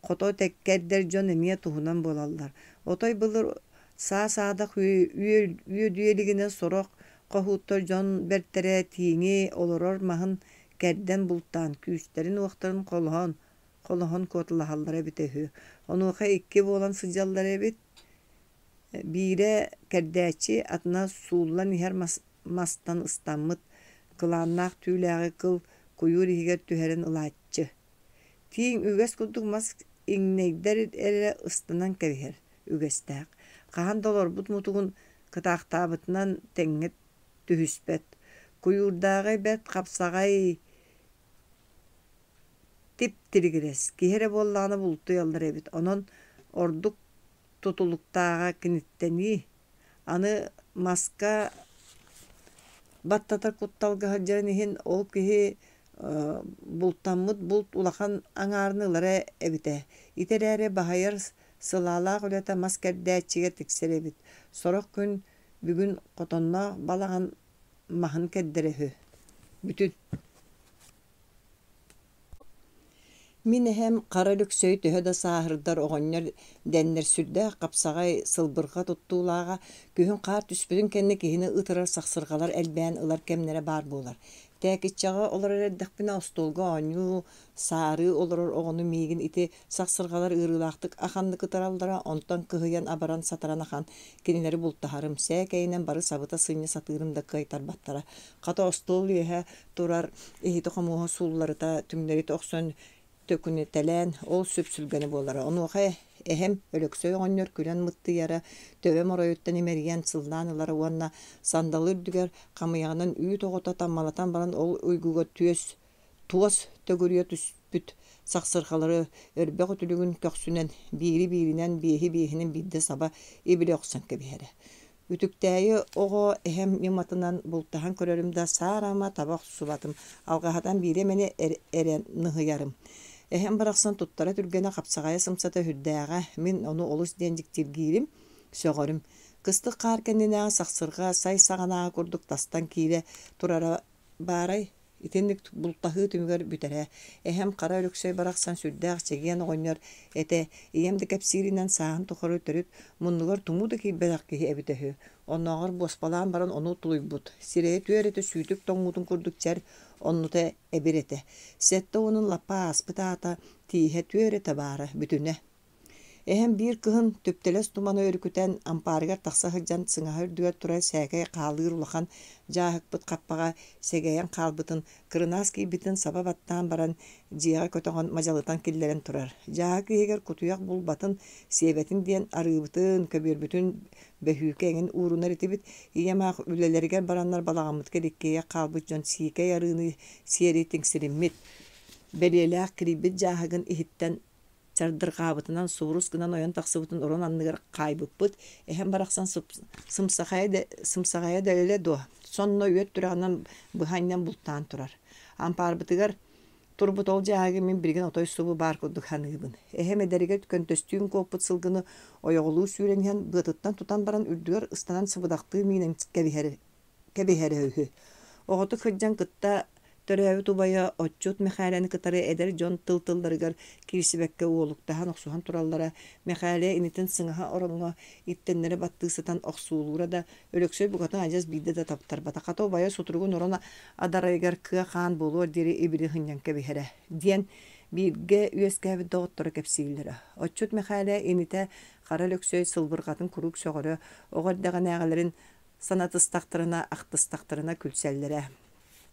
хото кэрдэр дьон эмиэ туһунан буолаллар. Отой былыр саа-саадах үөдүйэ илигинэ сорох хоһууттар дьон бэртэрэ тииҥи олорор маһын кэрдэн бултаан, күүстэрин-уохтарын холоһон, холоһон куоталаһаллара эбитэ үһү. Онуоха икки буолан сылдьаллар эбит. Биирэ кэрдээччи, атына сууллан иһэр мас мастан ыстаммыт, кылааннаах түүлээҕи кыл куйуур иһигэр түһэрэн ылааччы. Тииҥ үгэс курдук мас иҥнэйдэр эрэ ыстанан кэбиһэр үгэстээх. Хаһан да олорбут мутугун кытаахтаабытынан тэҥҥэ түһүспэт. Куйуурдааҕы бэрт хапсаҕай тип-тилигирэс, киһи эрэ буоллаҕына бултуйаллар эбит, онон ордук тутулуктааҕа киниттэнии Аны маска баттатар кутталга сылдьарын иһин ол киһи бултаммыт булт улахан аҥаарын ылара эбитэ. Ити эрээри баһыйар сылаалаах үлэтэ мас кэрдээччигэ тиксэр эбит. Сорох күн бүгүн хотонноох балаҕан маһын кэрдэрэ үһү. Бүтүн Мин эһэм Хара Өлөксөй төһө да сааһырдар оҕонньор дэннэр сүрдээх хапсаҕай, сылбырҕа туттуулааҕа, күһүн хаар түспүтүн кэннэ киһини ытырар сахсырҕалар элбээн ылар кэмнэрэ баар буолар. Тээкиччэҕэ олорор эрдэхпинэ остуолга оонньуу, саарыы олорор оҕону миигин ити сахсырҕалар ыарыылаахтык аханнык ытыраллара, онтон кыһыйан абаран сатаран ахан кинилэри бултаһарым, сээкэйинэн бары сабыта сынньа сатыырым да кыайтарбаттара. Хата остуол үөһэ турар иһити-хомуоһу суулларыта түҥнэритэ охсон төкүнүтэлээн ол сүпсүлгэнэ буолара. Онуоха эһэм Өлөксөй оҕонньор күлэн мыттыйара, төбөм оройуттан имэрийэн сыллаан ылара уонна сандалы үрдүгэр хамыйаҕынан үүт оҕото таммалатан баран ол уйгуга түөс туос төгүрүйэ түспүт сахсырҕалары өрбөх үтүлүгүн көхсүнэн биири-бииринэн, биэһи-биэһинэн биирдэ саба ибили охсон кэбиһэрэ. Үтүктээйи оҕо эһэм ньыматынан бултаһан көрөрүм да саарама таба охсубатым, алҕаһатан биири эмэни эрэ ныһыйарым. Эһэм барахсан туттара түргэнэ, хапсаҕайа сымсата сүрдээҕэ, мин ону олус диэн дьиктиргиирим, сөҕөрүм. Кыстык хаар кэннинээҕи сахсырҕа сай саҕанааҕы курдук тастан киирэ турара баарай? Итинник бултаһыы түмүгэр бүтэрэ. Эһэм Хара Өлөксөй барахсан сүрдээх чэгиэн оҕонньор этэ. Ийэм да кэпсииринэн сааһын тухары төрүт муннугар тумуу да киирбэтэх киһи эбитэ үһү. Оннооҕор буоспалаан баран ону тулуйбут. Сирэйэ түөрэтэ сүүтүк тоҥмутун курдук чэр, оннута эбир этэ. 70-ун лаппа ааспыт аата, тииһэ түөрэтэ баара, бүтүнэ. Эһэм биир кыһын түптэлэс туманы өрүкүтэн, ампаарыгар тахса сылдьан сыҥаһа үрдүгэр турар сээкэй хаалыыр улахан дьааһыкпыт хаппаҕа сэгэйэн хаалбытын, кырынаас киирбитин саба баттаан баран, дьиэҕэ көтөҕөн мадьалытан киллэрэн турар. Дьааһык иһигэр кутуйах булбатын, сиэбэтин диэн арыыбытын, көбүөрбүтүн бөһүүкэ эҥин уурунар этибит. Ийэм аах үлэлэригэр бараннар балаҕаммытыгар иккиэйэх хаалбыт дьон сиикэй арыыны сиэри тиҥсириммит, бэлиэлээх кирийбит дьааһыгын иһиттэн чардырҕаабытынан суурус гынан ойон тахсыбытын орон анныгар хаайбыппыт. Эһэм барахсан сымсахайа да, сымсаҕайа да өлө дуо, сонно үөт түрэҕинэн быһа анньан бултаан турар. Ампаарбытыгар турбут ол дьааһыгы мин билигин отой субу баар курдук саныыбын. Эһэм эдэригэр көнтөстүүн куоппут сылгыны ойоҕолуу сүүрэн иһэн быатыттан тутан баран үрдүгэр ыстанан сыбыдахтыы миинэн кэбиһэр кэбиһэрэ үһү. Оҕотук сылдьан кытта төрөөбүт убайа Отчут Мэхээлэни кытары эдэр дьон тыл-тылларыгар киирсибэккэ уолуктаһан охсуһан тураллара. Мэхээлэ инитин сыҥаһа ороҥҥо иттэннэрэ баттыы сытан охсуолуура да, Өлөксөй букатын адьас биирдэ да таптарбата. Хата убайа сутуругун орон адарайыгар кыа хаан буолуор диэри ибили сынньан кэбиһэрэ, диэн бииргэ үөскээбит доҕотторо кэпсииллэрэ. Отчут Мэхээлэ инитэ Хара Өлөксөй сылбырҕатын куруук сөҕөрө, оҕо эрдэҕинээҕилэрин санатыстахтарына, ахтыстахтарына күлсэллэрэ.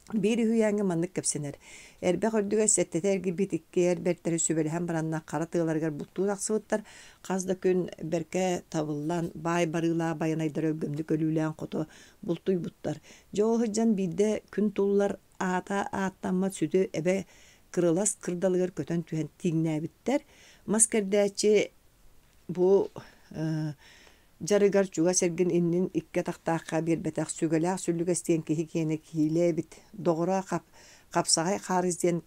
Биир үһүйээҥҥэ маннык кэпсэнэр. Эрбэх үрдүгэр сэттэтэ эргийбит икки эр бэртэри сүбэлэһэн бараннар хара тыаларыгар бултуу тахсыбыттар. Хас да күн бэркэ табыллан, баай барыылаах байанайдары өлгөмнүк өлүүлээн хото бултуйбуттар. Дьэ ол сылдьан биирдэ күн туллар аата ааттаммат сүдү эбэ кырылас кырдалыгар көтөн түһэн тииҥнээбиттэр. Мас кэрдээччи бу Дьарыгар чугас эргин иннин икки атахтаахха биэрбэтэх сүгэлээх сүллүгэс диэн киһи киэнэ киилэ эбит. Доҕоро хапсаҕай хаарыс диэн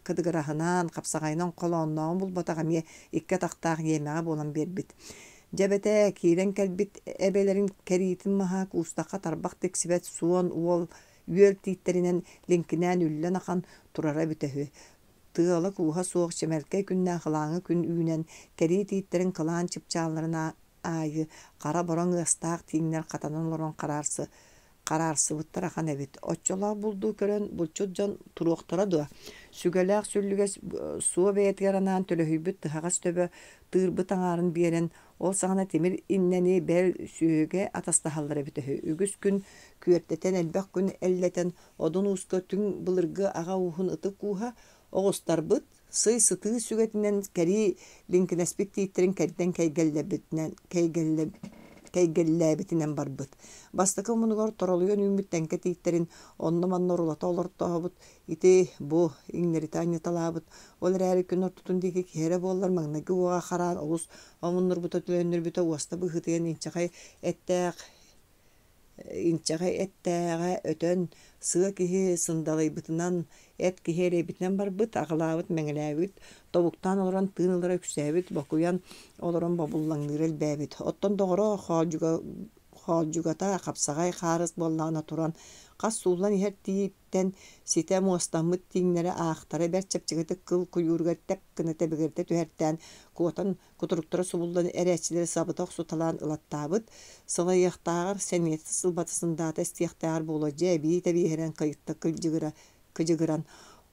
кытыгыраһынаан, хапсаҕайынан холооннооҕун булбатах эмиэ икки атахтаах иэмэҕэ буолан биэрбит. Дьэ эбэтээ, киирэн кэлбит эбэлэрин кэриитин маһа куустахха тарбах тиксибэт суон уол үөл тииттэринэн лиҥкинээн үллэн ахан турара эбитэ үһү. Тыала-кууһа суох чэмэлкэй күннээх ылааҥы күн үүнэн, кэрии тииттэрин кылаан чыпчаалларын аайы хара бороҥ ыастаах тииҥнэр хатанан олорон хараарсыбыттар ахан эбит. Оччолоох булду көрөн булчут дьон туруохтара дуо? Сүгэлээх сүллүгэс суо бэйэтигэр анаан төлөһүйбүт тыһаҕас төбө тыырбыт аҥаарын биэрэн, ол саҕана тимир иннэни бэл сүөһүгэ атастаһаллар эбитэ үһү. Үгүс күн күөртэтэн, элбэх күн эллэтэн Одун Ууска түҥ былыргы аҕа ууһун ытык ууһа оҕустарбыт, сый сытыы сүгэтинэн кэрии лиҥкинэспит тииттэрин кэрдэн кэйгэллэбитинэн кэйгэллээбитинэн барбыт. Бастакы омунугар торолуйан үүммүт тэҥкэ тииттэрин онно-манна орулата олортообут, ити бу иҥнэритэ анньыталаабыт. Ол эрээри күн ортотун диэки киһи эрэ буоллар маҥнайгы уоҕа хараан олус омуннурбута төлөннөрбүтэ уоста быһыытыйан инчэҕэй эттээх Инчэҕэй эттээҕэ өтөн, сыа киһи сындалыйбытынан, эт киһи эрэйбитинэн барбыт, аҕылаабыт, мэҥэлээбит, тобуктаан олорон тыын ылара үксээбит, бокуйан олорон бобуллаҥныыра элбээбит. Оттон доҕоро хоолдьугата хапсаҕай хаарыс буоллаҕына туран, хас сууллан иһэр тииттэн ситэ муостаммыт тииҥнэри аахтара бэрт чэпчэкитик кыл куйууругар тэп гына тэбигирдэ түһэртээн, куотан кутуруктара субуллан эрээччилэри сабыта охсуталаан ылаттаабыт, сылайыахтааҕар сэниэтэ сылбата сындаата истиэхтээҕэр буолуо дьэ эбии тэбиэһирэн кыйытта кыдьыгыран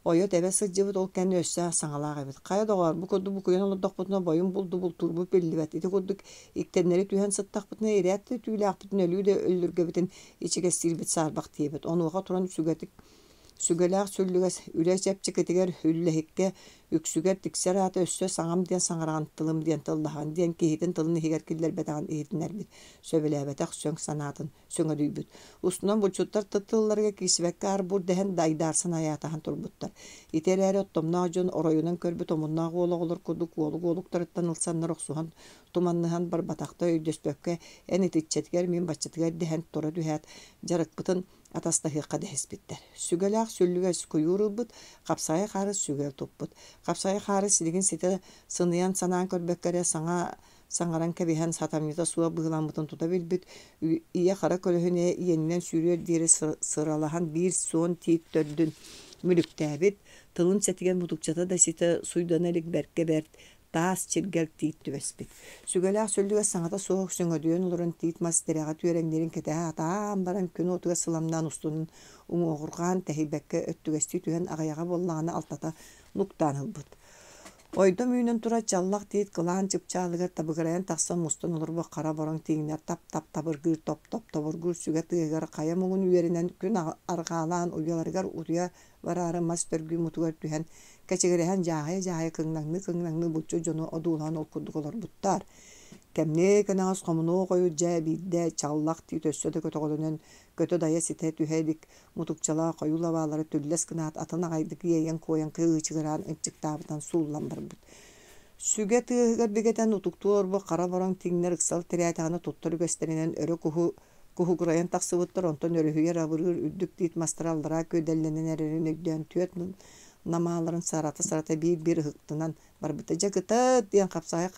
ойо-тэбэ сылдьыбыт ол кэннэ өссө саҥалаах эбит. Хайа доҕоор, бу курдук букуйан олордохпутуна бойум булду бултуурбут биллибэт. Ити курдук иктэннэри түһэн сыттахпытына ирээт да түүлээхпитин өлүү да өллүргэбитин ичигэстиирбит саарбах диэбит. Онуоха туран сүгэтик Сүгэлээх сүллүгэс үлэ чэпчэкитигэр үллэһиккэ үксүгэр тиксэр аата өссө саҥам диэн саҥараҕын тылым диэн тыллаһаҕын диэн киһитин тылын иһигэр киллэрбэтэҕин иһитиннэрбит, сөбүлээбэтэх сөҥ санаатын сөҥөдүйбүт. Устунан булчуттар тылларыгар киирсибэккэ ар-бур дэһэн дайдаарсан айаатаһан турбуттар. Ити эрээри оттомноох дьон оройунан көрбүт омуннаах уол оҕолор курдук уолук уолуктарыттан ылсаннар охсуһан туманныһан барбатахта өйдөспөккө эн итиччэтигэр мин баччатыгар дэһэн тура түһээт дьарыкпытын атастаһыахха дэһиспиттэр. Сүгэлээх сүллүгэс куйуур ылбыт, хапсаҕай хаарыс сүгэ туппут. Хапсаҕай хаарыс силигин ситэ сыныйан санаан көрбөккө эрэ саҥа саҥаран кэбиһэн сатамньыта суох быһыыламмытын тута билбит, ийэ-хара көлөһүнэ иэнинэн сүүрүөр диэри сыралаһан биир суон тиит төрдүн мүлүктээбит, тылын сэтигэр мутукчата да ситэ суйдана илик бэркэ бэрт таас чиргэл тиит түбэспит. Сүгэлээх сүллүгэс саҥата суох сөҥөдүйэн олорон тиит мас тирэҕэ түөрэҥниирин кэтэһэ сатаан баран күн уотугар сыламнаан устунан уҥуоҕурҕаан тэһийбэккэ өттүгэстии түһэн аҕыйаҕа буоллаҕына алтата нуктаан ылбыт. Ойдом үүнэн турар чаллах тиит кылаан чыпчаалыгар табыгырайан тахсан мустан олорбут хара бороҥ тииҥнэр тап-тап табыргыыр, топ-топ тобургуур сүгэ тыаһыгар хайа муҥун үөрэнэн күн арҕаалаан уйаларыгар утуйа бараары мас төргүү мутугар түһэн кэчигирэһэн дьааһыйа-дьааһыйа кыҥнаҥныы-кыҥнаҥныы булчут дьону одуулаһан ол курдук олорбуттар. Кэмниэ кэнэҕэс хомунуох ойут дьэ биирдэ чаллах тиит өссө да көтөҕөлөнөн көтө-дайа ситэ түһэ илик мутукчалаах хойуу лабаалары түллэс гынаат атын аҕайдык иэйэн-куойан кыычыгыраан ынчыктаабытынан сууллан барбыт. Сүгэ тыаһыгар бигэтэн утуктуу олорбут хара бороҥ тииҥнэр ыксал тирээтэҕинэ туттар үгэстэринэн өрө куһу куһугурайан тахсыбыттар, онтон өрүһүйэр абырыыр үрдүк тиит мастара аллараа күөдэллэнэн эрэрин өйдөөн түөрт намааларын сарата-сарата биир-биир ыһыктынан барбыта. Дьэ кытат диэн хапсаҕай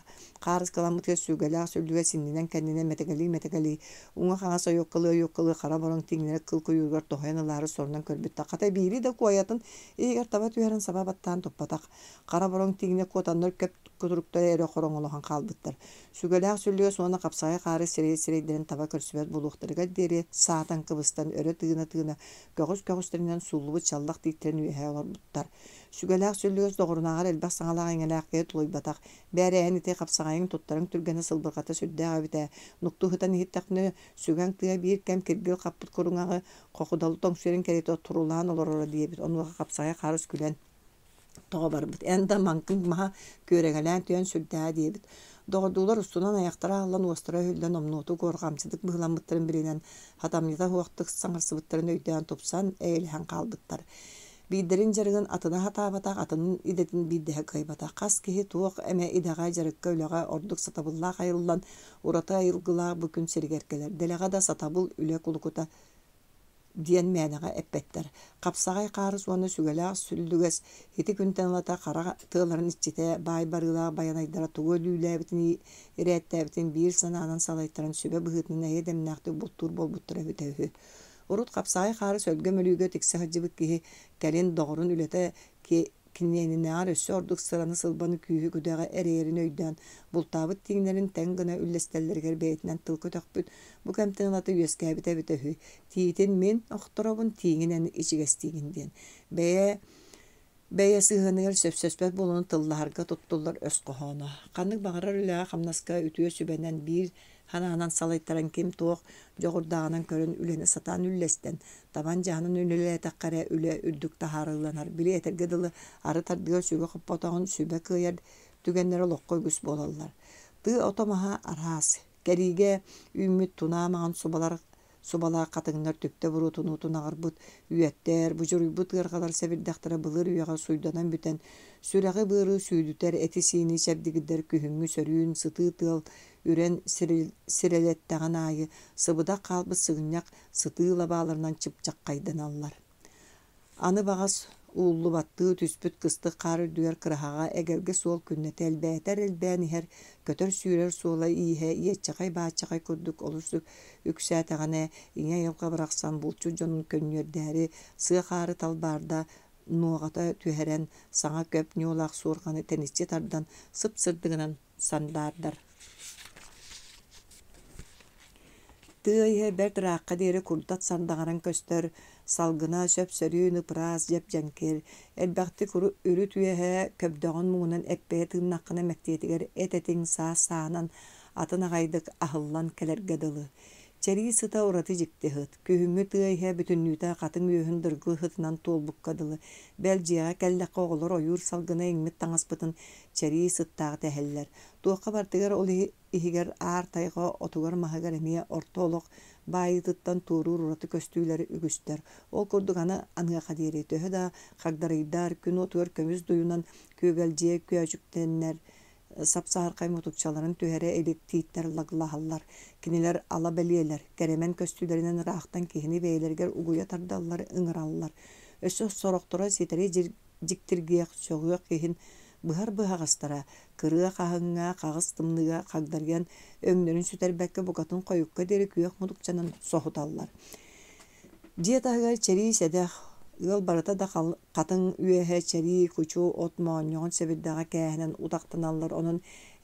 хаарыскаламмытыгар сүгэлээх сүллүгэ синнинэн-кэннинэн мэтигэлии-мэтигэлии уҥа-хаҥас ойуоккалыы-ойуоккалыы хара бороҥ тииҥнэрэ кыл куйууругар тоһуйан ылаары сорунан көрбүт да хата биири да куойатын иһигэр таба түһэрин саба баттаан туппатах. Хара бороҥ тииҥнэ куотаннар көп кутуруктара эрэ хороҥолоһон хаалбыттар. Сүгэлээх сүллүгэс уонна хапсаҕай хаары сирэйдэрин таба көрсүбэт буолуохтарыгар диэри саатан кыбыстан өрө тыына-тыына көҕүс-көҕүстэринэн сууллубут чаллах тииттэрин үөһэ олорбуттар. Сүгэлээх сүллүгэс доҕорунааҕар элбэх саҥалаах-иҥэлээх киһи тулуйбатах. Бээрэ эн ити хапсаҕайыҥ туттарыҥ түргэнэ сылбырҕата сүрдээх эбит ээ. Нуктуу сытан иһиттэхпинэ, сүгэҥ тыа биир кэм киргил хаппыт куруҥаҕы хохудалы тоҥсуйарын кэриэтэ турулаан олороро диэбит. Онуоха хапсаҕай хаарыс күлэн тоҕо барбыт эн да маҥкыҥ маһа күөрэҥэлээн түһэн сүрдээҕэ диэбит доҕордуулар устунан айахтара аһыллан уостара өһүллэн омнуотук уорҕамчытык быһыыламмыттарын билинэн хатамньыта суохтук саҥарсыбыттарын өйдөөн тупсан эйэлэһэн хаалбыттар биирдэрин дьарыгын атына сатаабатах атынын идэтин биирдэһэ кыайбатах хас киһи туох эмэ идэҕэ дьарыкка үлэҕэ ордук сатабыллаах айыллан ураты айылгылаах бу күн сиригэр кэлэр дэлэҕэ да сатабыл үлэ кулукута диэн мээнэҕэ эппэттэр. Хапсаҕай хаарыс уонна сүгэлээх сүллүгэс ити күнтэн ылата хара тыаларын иччитэ, баай барыылаах байанайдара тугу өлүүлээбитин ирээттээбитин биир санаанан салайтаран сүбэ быһыытынан эйэ дэмнээхтик бултуур буолбуттара эбитэ үһү. Урут хапсаҕай хаарыс өлгөм өлүүгэ тиксэ сылдьыбыт киһи кэлин доҕорун үлэтэ киниэнинээҕэр өссө ордук сыраны-сылбаны күүһү-күдэҕи эрэйэрин өйдөөн, бултаабыт тииҥнэрин тэҥ гына үллэстэллэригэр бэйэтинэн тыл көтөхпүт, бу кэмтэн ылата үөскээбитэ эбитэ үһү. Тиитин мин охторобун, тииҥин эн ичигэстиигин диэн. Бэйэ бэйэ сыһыаныгар сөпсөспөт буолууну тыллаһарга туттуллар өс хоһооно. Ханнык баҕарар үлэҕэ-хамнаска үтүө сүбэнэн биир санаанан салайтаран ким-туох дьоҕурдааҕынан көрөн үлэни сатаан үллэстэн, табан дьаһанан үлэлээтэххэ эрэ үлэ үрдүк таһаарылланар. Били этэргэ дылы арыт ардыгар сүгэ хоппотоҕун сүбэ кыайар түгэннэрэ олоххо үгүс буолаллар. Тыа ото-маһа араас. Кэриигэ үүммүт тунаа маҥан субалар Субалаах хатыҥнар түптэ буруотунуу тунаҕырбыт үөттэр, будьуруйбут ыарҕалар сэбирдэхтэрэ былыр үйэҕэ суйданан бүтэн, сүрэҕи-быары сүүдүтэр, эти-сиини чэбдигирдэр күһүҥҥү сөрүүн, сытыы тыал үрэн сирэлэттэҕин аайы сыбыдах хаалбыт сыгынньах сытыы лабааларынан чыпчаххайданаллар. Аны баҕас ууллубаттыы түспүт кыстык хаар үрдүгэр кыраһаҕа эгэлгэ суол күннэтэ элбээтэр элбээн иһэр, көтөр-сүүрэр суола-ииһэ иэччэхэй-бааччахай курдук олус үксээтэҕинэ, ийэ айылҕа барахсан булчут дьонун көнньүөрдээри сыа хаары талбаарда нуоҕата түһэрэн, саҥа көп ньуолах суорҕаны тэниччи тардан сып-сырдыгынан сандаардар. Тыа иһэ бэрт ыраахха диэри курдат сандаҕаран көстөр, салгына сөп-сөрүүн, ыпыраас, дьэп-дьэҥкир. Элбэхтик үрүт үөһэ көбдөҕүн муҥунан эппэйэ тыыннаххына мэктиэтигэр эт-этиҥ саас-сааһынан атын аҕайдык аһыллан кэлэргэ дылы. Чэрии сыта ураты дьикти ыһыт. Күһүҥҥү тыа иһэ бүтүннүүтэ хатыҥ үөһүн дыргыл ыһытынан туолбукка дылы. Бэл, дьиэҕэ кэллэххэ оҕолор ойуур салгына иҥмит таҥаспытын чэрии сыттаах дэһэллэр. Туохха барытыгар ол иһигэр аар тайҕа отугар-маһыгар эмиэ орто олох баайыытыттан туоруур ураты көстүүлэр үгүстэр. Ол курдук аны аныаха диэри төһө да хагдарыйдар, күн уотугар көмүс дуйунан күөгэлдьийэ көөчүктэннэр, сап-саһархай мутукчаларын түһэрэ илик тииттэр лаглаһаллар. Кинилэр ала бэлиэлэр, кэрэмэн көстүүлэринэн ыраахтан киһини бэйэлэригэр угуйа тардаллар, ыҥыраллар. Өссө сорохторо ситэри дьиктиргиэх, сөҕүөх иһин Быһар быһаҕастара кырыа хаһыҥҥа, хаҕыс тымныыга хагдарыйан өҥнөрүн сүтэрбэккэ букатын хойукка диэри күөх мутукчанан соһуталлар. Дьиэ таһыгар чэрии сэдэх, ыал барыта да хатыҥ үөһэ чэрии, кучу от моонньоҕон сэбирдэҕэ кээһэнэн утахтаналлар, онон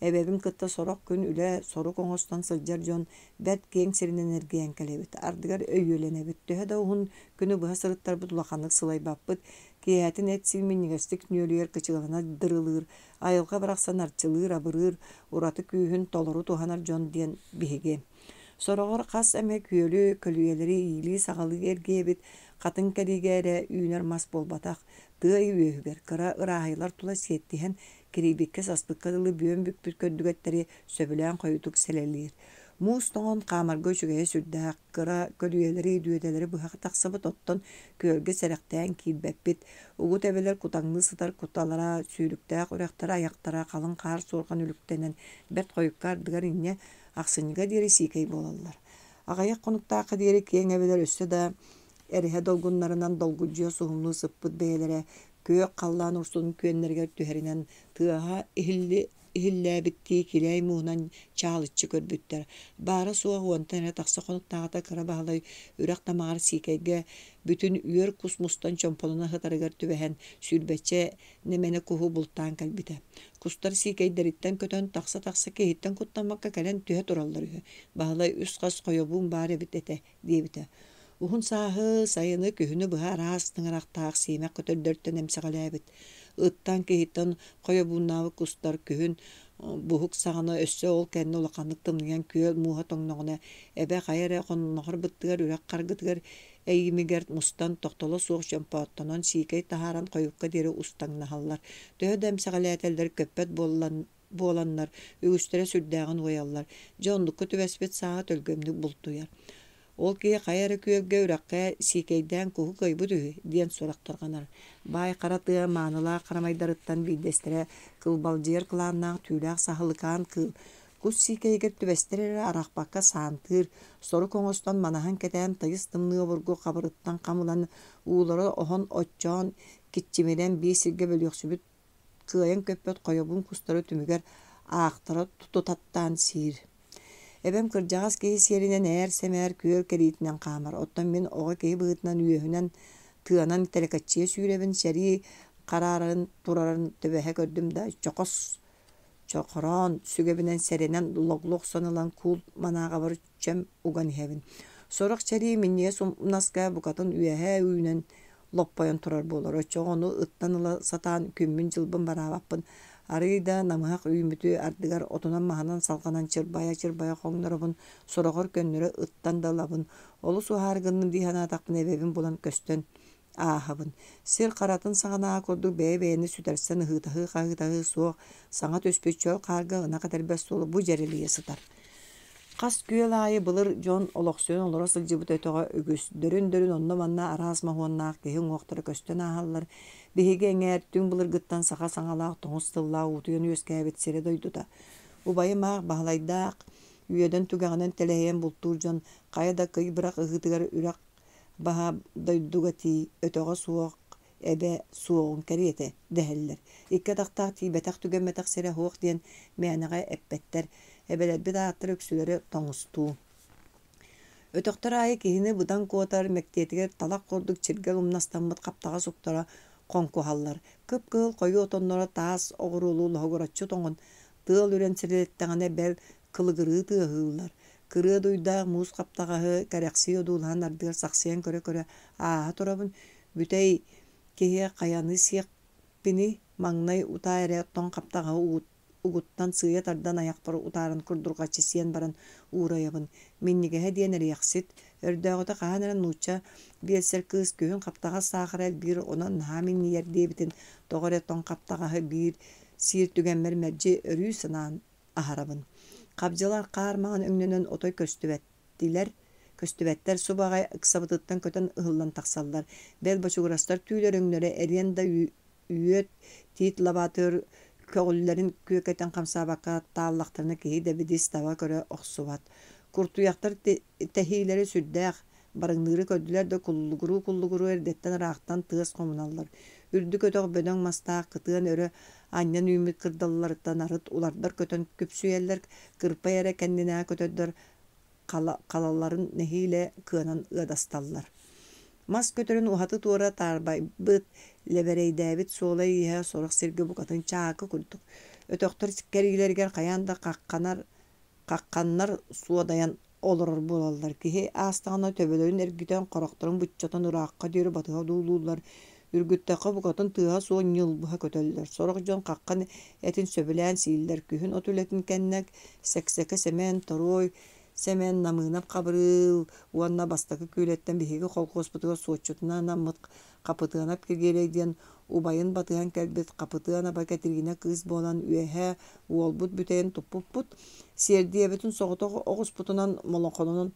эбэбин кытта сорох күн үлэ, сорук оҥостон сылдьар дьон бэрт киэҥ сиринэн эргийэн кэлэбит, ардыгар өйүөлэнэбит. Төһө да уһун күнү быһа сырыттарбыт улаханнык сылайбаппыт, киэһэтин эт-сиин минньигэстик нүөлүйэр, кычыгалана дырылыыр, айылҕа барахсан арчылыыр, абырыыр, ураты күүһүн толору туһанар дьон диэн биһиги. Сороҕор хас эмэ күөлү, көлүйэлэри иилии-саҕалыы эргийэбит, хатыҥ кэриигэ эрэ үүнэр мас буолбатах, тыа үөһүгэр кыра ырааһыйалар тула сиэттиһэн, кирийбиккэ-саспыкка дылы бүөн бүкпүт көрдүгэттэри сөбүлээн хойутук сэлэлиир. Муус тоҥон хаамарга үчүгэйэ сүрдээх, кыра көлүйэлэри, дүөдэлэри быһа тахсабыт, оттон күөлгэ сэрэхтээн киирбэппит. Угут эбэлэр кутаҥныы сытар куталара, сүүрүктээх үрэхтэрэ айахтара халыҥ хаар суорҕан үлүктэнэн, бэрт хойукка ардыгар инньэ Ахсынньыга диэри сиикэй буолаллар. Аҕыйах хонуктаахха диэри киэҥ эбэлэр өссө да эрэһэ долгуннарынан долгудьуйа суһумнуу сыппыт бэйэлэрэ күөх халлаан урсунун күөннэригэр түһэринэн тыаһа иһилли иһиллээбиттии килээй мууһунан чаалыччы көрбүттэр. Баара-суоҕа уонтан эрэ тахса хонуктааҕыта Кыра Баһылай үрэх тамаҕар сиикэйгэ бүтүн үөр кус мустан чомполоно сытарыгар түбэһэн сүүрбэччэ нэмэнэ куһу бултаан кэлбитэ. Кустар сиикэйдэриттэн көтөн тахса-тахса киһиттэн куттаммакка кэлэн түһэ тураллар үһү. Баһылай үс-хас хойобуун баар эбит этэ диэбитэ. Уһун сааһы, сайыны, күһүнү быһа араас тыҥырахтаах сиэмэх көтөрдөртөн эмсэҕэлээбит. Ыттан, киһиттэн хойобууннаабыт кустар күһүн буһук саҕана өссө ол кэннэ улаханнык тымныйан күөл мууһа тоҥноҕуна эбэ хайа эрэ хоннохор быттыгар үрэх харгытыгар Эйимигэр мустан, тохтоло суох чомпооттонон, сиикэй таһааран хойукка диэри устаҥнаһаллар. Төһө да эмсэҕэлээтэллэр көппөт буоланнар, үгүстэрэ сүрдээҕин уойаллар. Дьэ, оннукка түбэспит сааҕа өлгөмнүк бултуйар. Ол киһи хайа эрэ күөлгэ, үрэххэ сиикэйдээн куһу кыайбыт үһү диэн сурах тарҕанар. Баай хара тыа маанылаах харамайдарыттан биирдэстэрэ кылбалдьыйар кылааннаах түүлээх саһылыкаан кыыл Кус сиикэйигэр түбэстэр эрэ арахпакка саантыыр, сорук оҥостон манаһан кэтээн тыйыс тымныы обургу хабырыттан хам ылан, уулара оһон оччоон, киччимирэн биир сиргэ бөлүөхсүбүт кыайан көппөт хойобуун кустары түмүгэр аахтара тутаттаан сиир. Эбэм кырдьаҕас киһи сиэринэн ээр-сэмээр күөл кэриитинэн хаамар, оттон мин оҕо киһи быһыытынан үөһүнэн тыанан тэлэкэччийэ сүүрэбин, сэрии хараарарын турарын төбөһө көрдүм да чохос Чохороон сүгэбинэн сэрэнэн логлу охсон ылан куул манааҕабар чөм уган иһэбин. Сорох чэрии минньигэс умнаска букатын үөһээ үүнэн лоппойон турар буолар. Оччоҕо ону ыттан ыла сатаан күммүн-дьылбын бараабаппын. Арыый да намыһах үүммүтү ардыгар отунан-маһынан салҕанан чырбайа-чырбайа хоҥноробун, сороҕор көннөрү ыттан да ылабын. Олус уһаары гынным дии санаатахпына эбэбин булан көстөн ааһабын. Сир харатын саҕанааҕы курдук бэйэ-бэйэни сүтэрсэн ыһыытаһыы-хаһыытаһыы суох, саҥа түспүт чөл хаарга ынах этэрбэс суола бу дьэрэлийэ сытар. Хас күөл аайы былыр дьон олохсуйан олоро сылдьыбыт өтөҕө үгүс, дөрүн-дөрүн онно-манна араас моһуоннаах киһи уҥуохтара көстөн ааһаллар. Биһиги эҥээр түҥ былыргыттан саха саҥалаах тоҥус тыллаах уутуйан үөскээбит сирэ-дойдута. Убайым аах Баһылайдаах үөдэн түгэҕинэн тэлэһийэн бултуур дьон хайа да кый бырах ыһыытыгар үрэх баһа дойдуга тиий, өтөҕө суох, эбэ суоҕун кэриэтэ дэһэллэр. Икки атахтаах тиийбэтэх-түгэммэтэх сирэ суох диэн мээнэҕэ эппэттэр. Эбэлэрбит ааттара үксүлэрэ тоҥустуу. Өтөхтөр аайы киһини быдан куотар, мэктиэтигэр талах курдук чиргэл умнастаммыт хаптаҕас уктара хоҥкуһаллар. Кып-кыһыл хойуу отонноро таас оҕуруолуу лоһугураччы тоҥон, тыал үрэн сирилэттэҕинэ бэл кылыгырыы тыаһыыллар. Кырыа дуйдаах муус хаптаҕаһы кэрэхсии одуулаһан ардыгар сахсыйан көрө-көрө ааһа турабын, бүтэй киһи хайаны сиэхпиний, маҥнай утаа эрэ тоҥ хаптаҕаһы угуттан сыыйа тардан айахпар утааран курдурҕаччы сиэн баран уурайабын. Минньигэһэ диэн эриэхсит, өрдөөҕүтэ хаһан эрэ нуучча биэлсэр кыыс күһүн хаптаҕас саахара элбиир, онон наһаа минньийэр диэбитин тоҕо эрэ тоҥ хаптаҕаһы биир сиир түгэммэр мэлдьи өрүү санаан аһарабын. Хабдьылар хаар маҥан өҥнөнөн отой көстүбэттилэр, көстүбэттэр субу аҕай ыксабытыттан көтөн ыһыллан тахсаллар. Бэл бочугурастар түүлэр өҥнөрө эриэн да үөт, тиит лабаатыгар көҕүллэрин күөкэтэн хамсаабакка тааллахтарына киһи дэбидис таба көрө охсубат. Куртуйахтар тэһиилэрэ сүрдээх, барыҥныыры көрдүлэр да куллугуруу-куллугуруу эрдэттэн ыраахтан тыас хомуналлар. Үрдүк өтөх бөдөҥ мастаах кытыан өрө анньан үүммүт кырдалларыттан арыт улардар көтөн күпсүйэллэр, кырпай эрэ кэннинээҕи көтөрдөр халаларын нэһиилэ кыанан ыадасталлар. Мас көтөрүн уһаты-туора таарбайбыт, лэбэрэйдээбит суола-ииһэ сорох сиргэ букатын чаакы курдук. Өтөхтөр кэриилэригэр хайаан да хахханар хахханнар суодайан олорор буолаллар. Киһи аастаҕына төбөлөрүн эргитэн, харахтарын быччатан ыраахха диэри батыһа одуулууллар. Үргүттэххэ букатын тыаһа суох ньылбыһа көтөллөр. Сорох дьон хаххан этин сөбүлээн сииллэр. Күһүн от үлэтин кэннэ Сэксэкэ Сэмэн, Торуой Сэмэн, Намыынап Хабырыыл уонна Бастакы Күүлэттэн биһиги колхуоспутугар суотчутунан анаммыт Хапытыанап Киргиэлэй диэн убайын батыһан кэлбит Хапытыанаба Кэтириинэ кыыс буолан үөһэ уолбут бүтэйин туппуппут. Сиэрдийэбитин соҕотох оҕуспутунан молохонон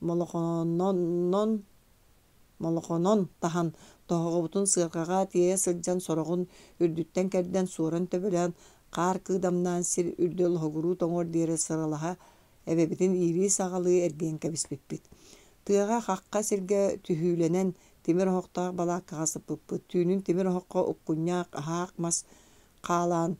молохонон молохонон таһан, тоһоҕобутун сыарҕаҕа тиэйэ сылдьан сороҕун үрдүттэн кэрдэн суоран төбөлөөн, хаар кыыдамнаан сир үрдэ лоһугуруу тоҥуор диэри сыралаһа эбэбитин иилии-саҕалыы эргийэн кэбиспиппит. Тыаҕа хахха сиргэ түһүүлэнэн тимир оһохтоох балааккаҕа сыппыппыт. Түүнүн тимир оһоххо уккунньах, аһаах мас хаалаан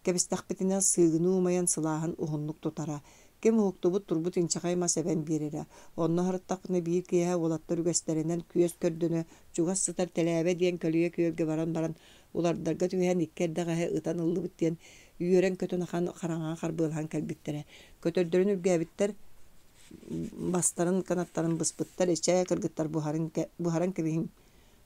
кэбистэхпитинэ сыыгыныы умайан сылааһын уһуннук тутара. Ким уһуктубут турбут инчэҕэй мас эбэн биэрэрэ. Онно аһарыттахпына биир киэһэ уолаттар үгэстэринэн күөс көрдөнө чугас сытар Тэлээбэ диэн көлүйэ күөлгэ баран баран улардарга түһэн икки эрдэҕэһи ытан ыллыбыт диэн үөрэн-көтөн ахан хараҥаҕа харбыалаһан кэлбиттэрэ. Көтөрдөрүн үргээбиттэр, бастарын кынаттарын быспыттар, эчээ кыргыттар буһарын, буһаран кэбиһиҥ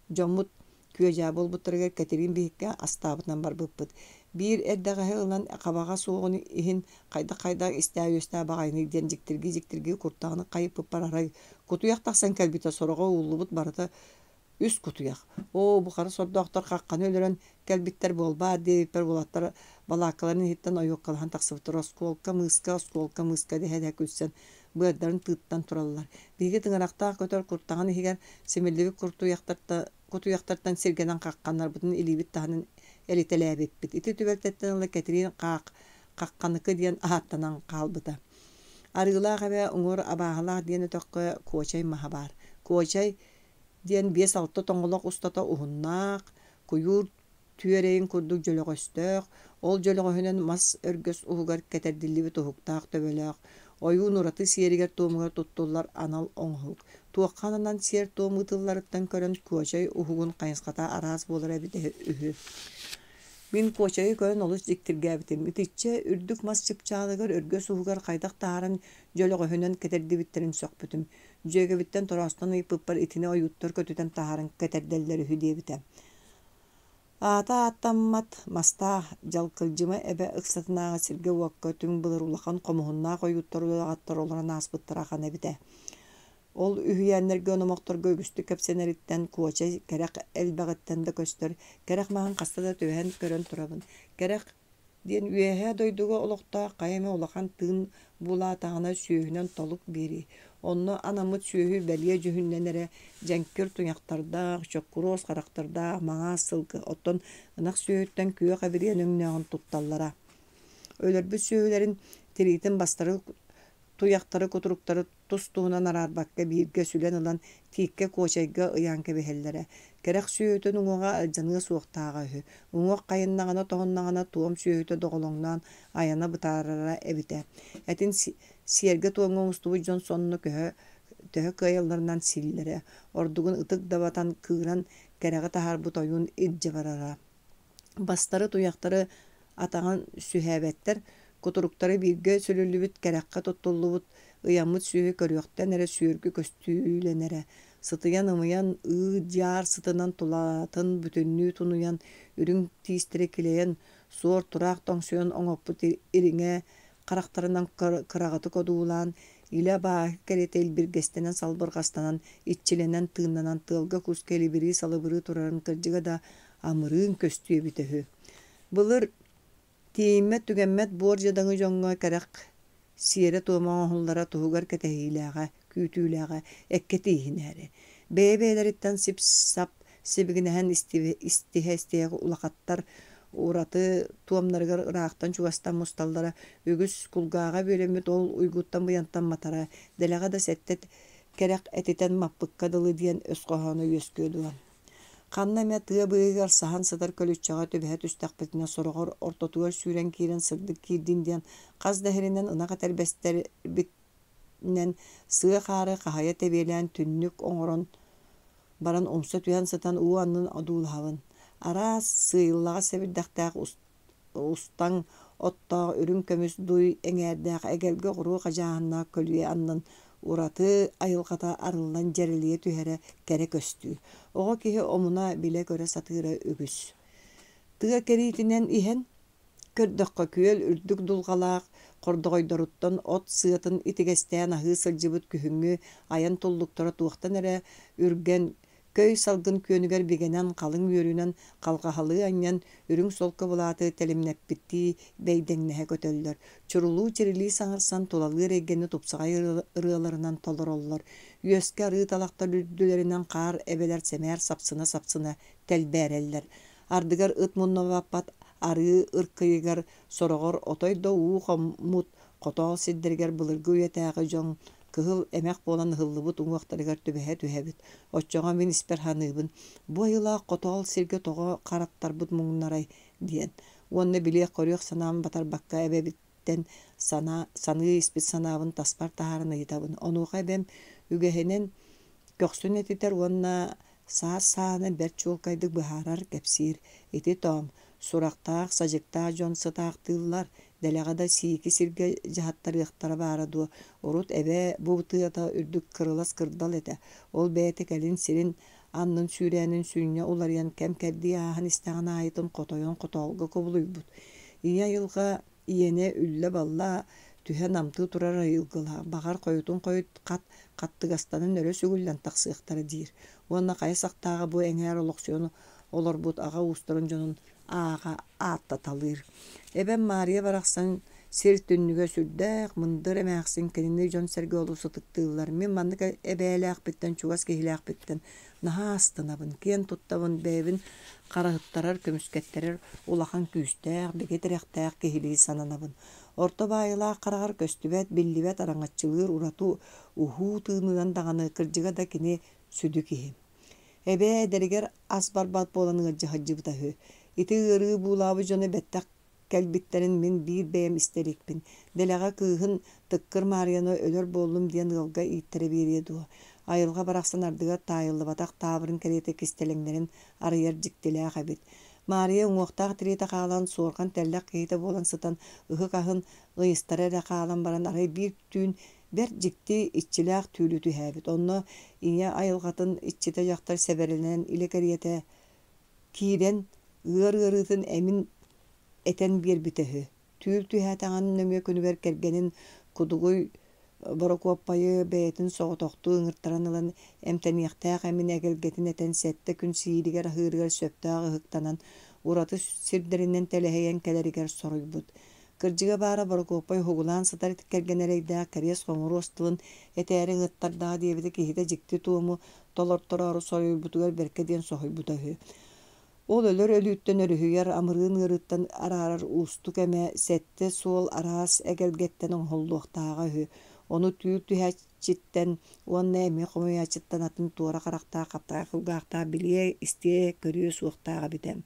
дьоммут күө-дьаа буолбуттарыгар Кэтириин биһикки астаабытынан барбыппыт. Биир эрдэҕэһи ылан хабаҕа суоҕун иһин хайдах-хайдах истээ-үөстээ баҕайыный диэн дьиктиргии-дьиктиргии куртаҕын хайыппыппар арай кутуйах тахсан кэлбитэ сороҕо ууллубут барыта үс кутуйах. Оо, бу хара сордоохтор хахханы өлөрөн кэлбиттэр буолбаат диэбиппэр уолаттар балааккаларын иһиттэн ойуоккалаһан тахсыбыттар оскуолка мыыска, оскуолка мыыска дэһэ-дэһэ күлсэн быардарын тыыттан тураллар. Биһиги тыҥырахтаах көтөр куртаҕын иһигэр симиллибит куртуйахтарта кутуйахтартан сиргэнэн хахханнарбытын илиибит таһынан элитэлээбиппит. Ити түбэлтэттэн ыла Кэтириин хаах Хахханыкы диэн ааттанан хаалбыта. Арыылаах эбэ уҥуор Абааһылаах диэн өтөххө Куочай маһа баар. Куочай диэн биэс-алта тоҥолох устата уһуннаах, куйуур түөрэйин курдук дьөлөҕөстөөх, ол дьөлөҕөһүнэн мас өргөс уһугар кэтэрдиллибит уһуктаах төбөлөөх, ойуун ураты сиэригэр-туомугар туттуллар анал оҥоһук. Туохха ананан сиэр-туом ыытылларыттан көрөн Куочай уһугун хайысхата араас буолара эбитэ үһү. Мин Куочайы көрөн олус дьиктиргээбитим. Итиччэ үрдүк мас чыпчаалыгар өргөс уһугар хайдах таһааран дьөлөҕөһүнэн кэтэрдибиттэрин сөхпүтүм. Дьүөгэбиттэн тороостон ыйыппыппар итини ойууттар көтүтэн таһааран кэтэрдэллэр үһү диэбитэ. Аата ааттаммат мастаах Дьалкылдьыма эбэ ыксатынааҕы сиргэ-уокка түҥ былыр улахан хомуһуннаах ойууттар улаҕаттар олорон ааспыттара ахан эбитэ. Ол үһүйээннэргэ номохторго үгүстүк кэпсэнэриттэн, Куочай кэрэх элбэҕиттэн да көстөр, кэрэх маһын хаста да түһэн көрөн турабын. Кэрэх диэн Үөһээ дойдуга олохтоох хайа эмэ улахан тыын буулаатаҕына сүөһүнэн толук биэрии. Онно анаммыт сүөһү бэлиэ дьүһүннэнэрэ дьэҥкир туйахтардаах, чоккуруос харахтардаах маҥаас сылгы, оттон ынах сүөһүттэн күөх эбириэн өҥнөөҕүн тутталлара. Өлөрбүт сүөһүлэрин тириитин бастары туйахтары кутуруктары тус-туһунан араарбакка бииргэ сүлэн ылан тииккэ куочайга ыйаан кэбиһэллэрэ. Кэрэх сүөһүтүн уҥуоҕа алдьаныа суохтааҕа үһү. Уҥуох хайыннаҕына тоһуннаҕына туом сүөһүтэ доҕолоҥноон айана бытаарара эбитэ. Этин сиэргэ-туомҥа оҥостубут дьон сонно көһө төһө кыайалларынан сииллэрэ. Ордугун ытык дабатан кыыран кэрэҕи таһаарбыт ойуун илдьэ барара. Бастары, туйахтары атаҕын сүһээбэттэр, кутуруктара бииргэ сүлүллүбүт, кэрэххэ туттуллубут, ыйаммыт сүөһү көрүөхтэн эрэ сүөргү көстүүлэнэрэ. Сытыйан-ымыйан, ыы-дьаар сытынан тулатын бүтүннүү тунуйан, үрүҥ тиистэрэ килэйэн, суор-тураах тоҥсуйан оҥоппут ириҥэ харахтарынан кыраҕытык одуулаан, илэ абааһы кэриэтэ илбиргэстэнэн салбырҕастанан, иччилэнэн тыыннанан тыалга-куска илибирии-салыбырыы турарын кырдьыга да амырыын көстүү эбитэ үһү. Былыр тиийиммэт-түгэммэт буор дьадаҥы дьоҥҥо кэрэх сиэрэ-туома оҥоһуллара туһугар кэтэһиилээҕэ, күүтүүлээҕэ эккэ тииһинээри. Бэйэ-бэйэлэриттэн сип-сап сибигинэһэн истиһэ-истиһэ улахаттар ураты туомнарыгар ыраахтан-чугастан мусталлара, үгүс кулгааҕа бүөлэммит ол уйгуттан-быйантан матара, дэлэҕэ да сэттэ кэрэх этитэн маппыкка дылы диэн өс хоһооно үөскүө дуо. Ханна эмэ тыа быыһыгар саһан сытар көлүччэҕэ түбэһэ түстэхпитинэ, сороҕор ортотугар сүүрэн киирэн сырдык киирдин диэн хас да иһэринэн ынах этэрбэстэрбитинэн сыа хаары хаһыйа тэбиэлээн түннүк оҥорон баран умса түһэн сытан уу аннын одуулаһабын. Араас сыыйыллаҕас сэбирдэхтээх устаҥ оттоох үрүҥ көмүс дуй эҥээрдээх эгэлгэ оҕуруо хадьааһыннаах көлүйэ аннын ураты айылҕата арыллан дьэрэлийэ түһэрэ кэрэ көстүү. Оҕо киһи омуна билэ-көрө сатыыра үгүс. Тыа кэриитинэн иһэн көрдөххө, күөл үрдүк дулҕалаах хордоҕойдоруттан от сыатын итигэстээн аһыы сылдьыбыт күһүҥҥү айан туллуктара туохтан эрэ үргэн Көй салгын күөнүгэр бигэнэн, халыҥ үөрүүнэн халҕаһалыы анньан, үрүҥ солко былааты тэлимнэппиттии бэйдэҥнэһэ көтөллөр, чурулуу-чирилии саҥарсан тулалыыр эйгэни тупсаҕай ырыаларынан толороллор, үөскэ арыы талахтар үрдүлэринэн хаар эбэлэр сэмээр сапсына-сапсына тэлбээрэллэр. Ардыгар ыт мунна баппат арыы ыркыйыгар, сороҕор отой да уу хоммут хотоол сирдэригэр былыргы үйэтээҕи дьон кыһыл эмэх буолан ыһыллыбыт уҥуохтарыгар түбэһэ түһэбит. Оччоҕо мин испэр саныыбын, бу айылаах хотоол сиргэ тоҕо хараттарбыт муҥнарай диэн. Уонна билиэх-көрүөх санаам батарбакка эбэбиттэн санаа, саныы испит санаабын таспар таһааран ыйытабын. Онуоха эбэм үгэһинэн көхсүн этитэр уонна саас сааһынан бэрт чуолкайдык быһаарар, кэпсиир. Ити тоом, сурахтаах-садьыктаах дьон сытаахтыыллар, дэлэҕэ да сиики сиргэ дьаһаттарыахтара баара дуо, урут эбээ бу тыата үрдүк кырылас кырдал этэ, ол бэйэтэ кэлин сирин аннын сүүрээнин сүнньэ уларыйан кэм-кэрдии ааһан истэҕин аайытын хотойон хотоолго кубулуйбут. Ийэ айылҕа иэнэ үллэ-балла түһэ намтыы турар айылгылаах, баҕар хойутун хойут хат хаттыгастанан өрө сүгүллэн тахсыахтара диир уонна хайа сахтааҕы бу эҥээр олохсуйан олорбут аҕа уустарын дьонун ааҕа ааттаталыыр. Эбэм Маарыйа барахсан сир түннүгэ сүрдээх мындыр эмээхсин кинини дьон-сэргэ олус ытыктыыллар. Мин маннык эбээлээхпиттэн, чугас киһилээхпиттэн наһаа астынабын, киэн туттабын, бэйэбин хараһыттарар, көмүскэттэрэр улахан күүстээх, бигэ тирэхтээх киһилии сананабын. Орто баайылаах хараҕар көстүбэт, биллибэт араҥаччылыыр ураты уһуу тыынынан даҕаны кырдьыга да кини сүдү киһи. Эбээ эдэригэр ас барбат буолан ыалдьа сылдьыбыта үһү. Ити ыарыы буулаабыт дьоно бэттэх кэлбиттэрин мин биир бэйэм истэ иликпин. Дэлэҕэ кыыһын Тыккыр Маарыйаны өлөр буоллум диэн ыалга ииттэрэ биэриэ дуо? Айылҕа барахсан ардыгар таайыллыбатах таабырын кэриэтэ кистэлэҥнэрин арыйар дьиктилээх эбит. Маарыйа уҥуохтаах тириитэ хаалан, суорҕан-тэллэх киһитэ буолан сытан, ыһык аһын ыйыстара эрэ хаалан баран арай биир түүн Бэрт дьикти, иччилээх түүлү түһээбит. Онно ийэ айылҕатын иччитэ дьахтар сэбэрэлэнэн илэ кэриэтэ киирэн, ыар ыарыытын эмин этэн биэрбитэ үһү. Түүл түһээтэҕин нөҥүө күнүгэр кэргэнин Кудугуй Борокуоппайы бэйэтин соҕотохтуу ыҥыртаран ылан эмтэниэхтээх эмин эгэлгэтин этэн сэттэ күн сииригэр-аһыырыгар сөптөөх ыһыктанан, ураты сирдэринэн тэлэһийэн кэлэригэр соруйбут. Кырдьыга баара Борокуоппай уһугулаан сытар кэргэнэ эрэйдээх кэриэс-хомуруос тылын этээри ыҥыттардаҕа диэбитэ киһитэ дьикти туому толортороору соруйбутугар бэркэ диэн соһуйбута үһү. Ол өлөр өлүүттэн өрүһүйэр, амырыын ыарыыттан араарар уустук эмэ сэттэ суол араас эгэлгэттэн оҥоһуллуохтааҕа үһү. Ону түүл түһээччиттэн уонна эмиэ хомуйааччыттан атын туора харахтаах хаптаҕай кулгаахтаах билиэ, истиэ, көрүө суохтаах эбитэ.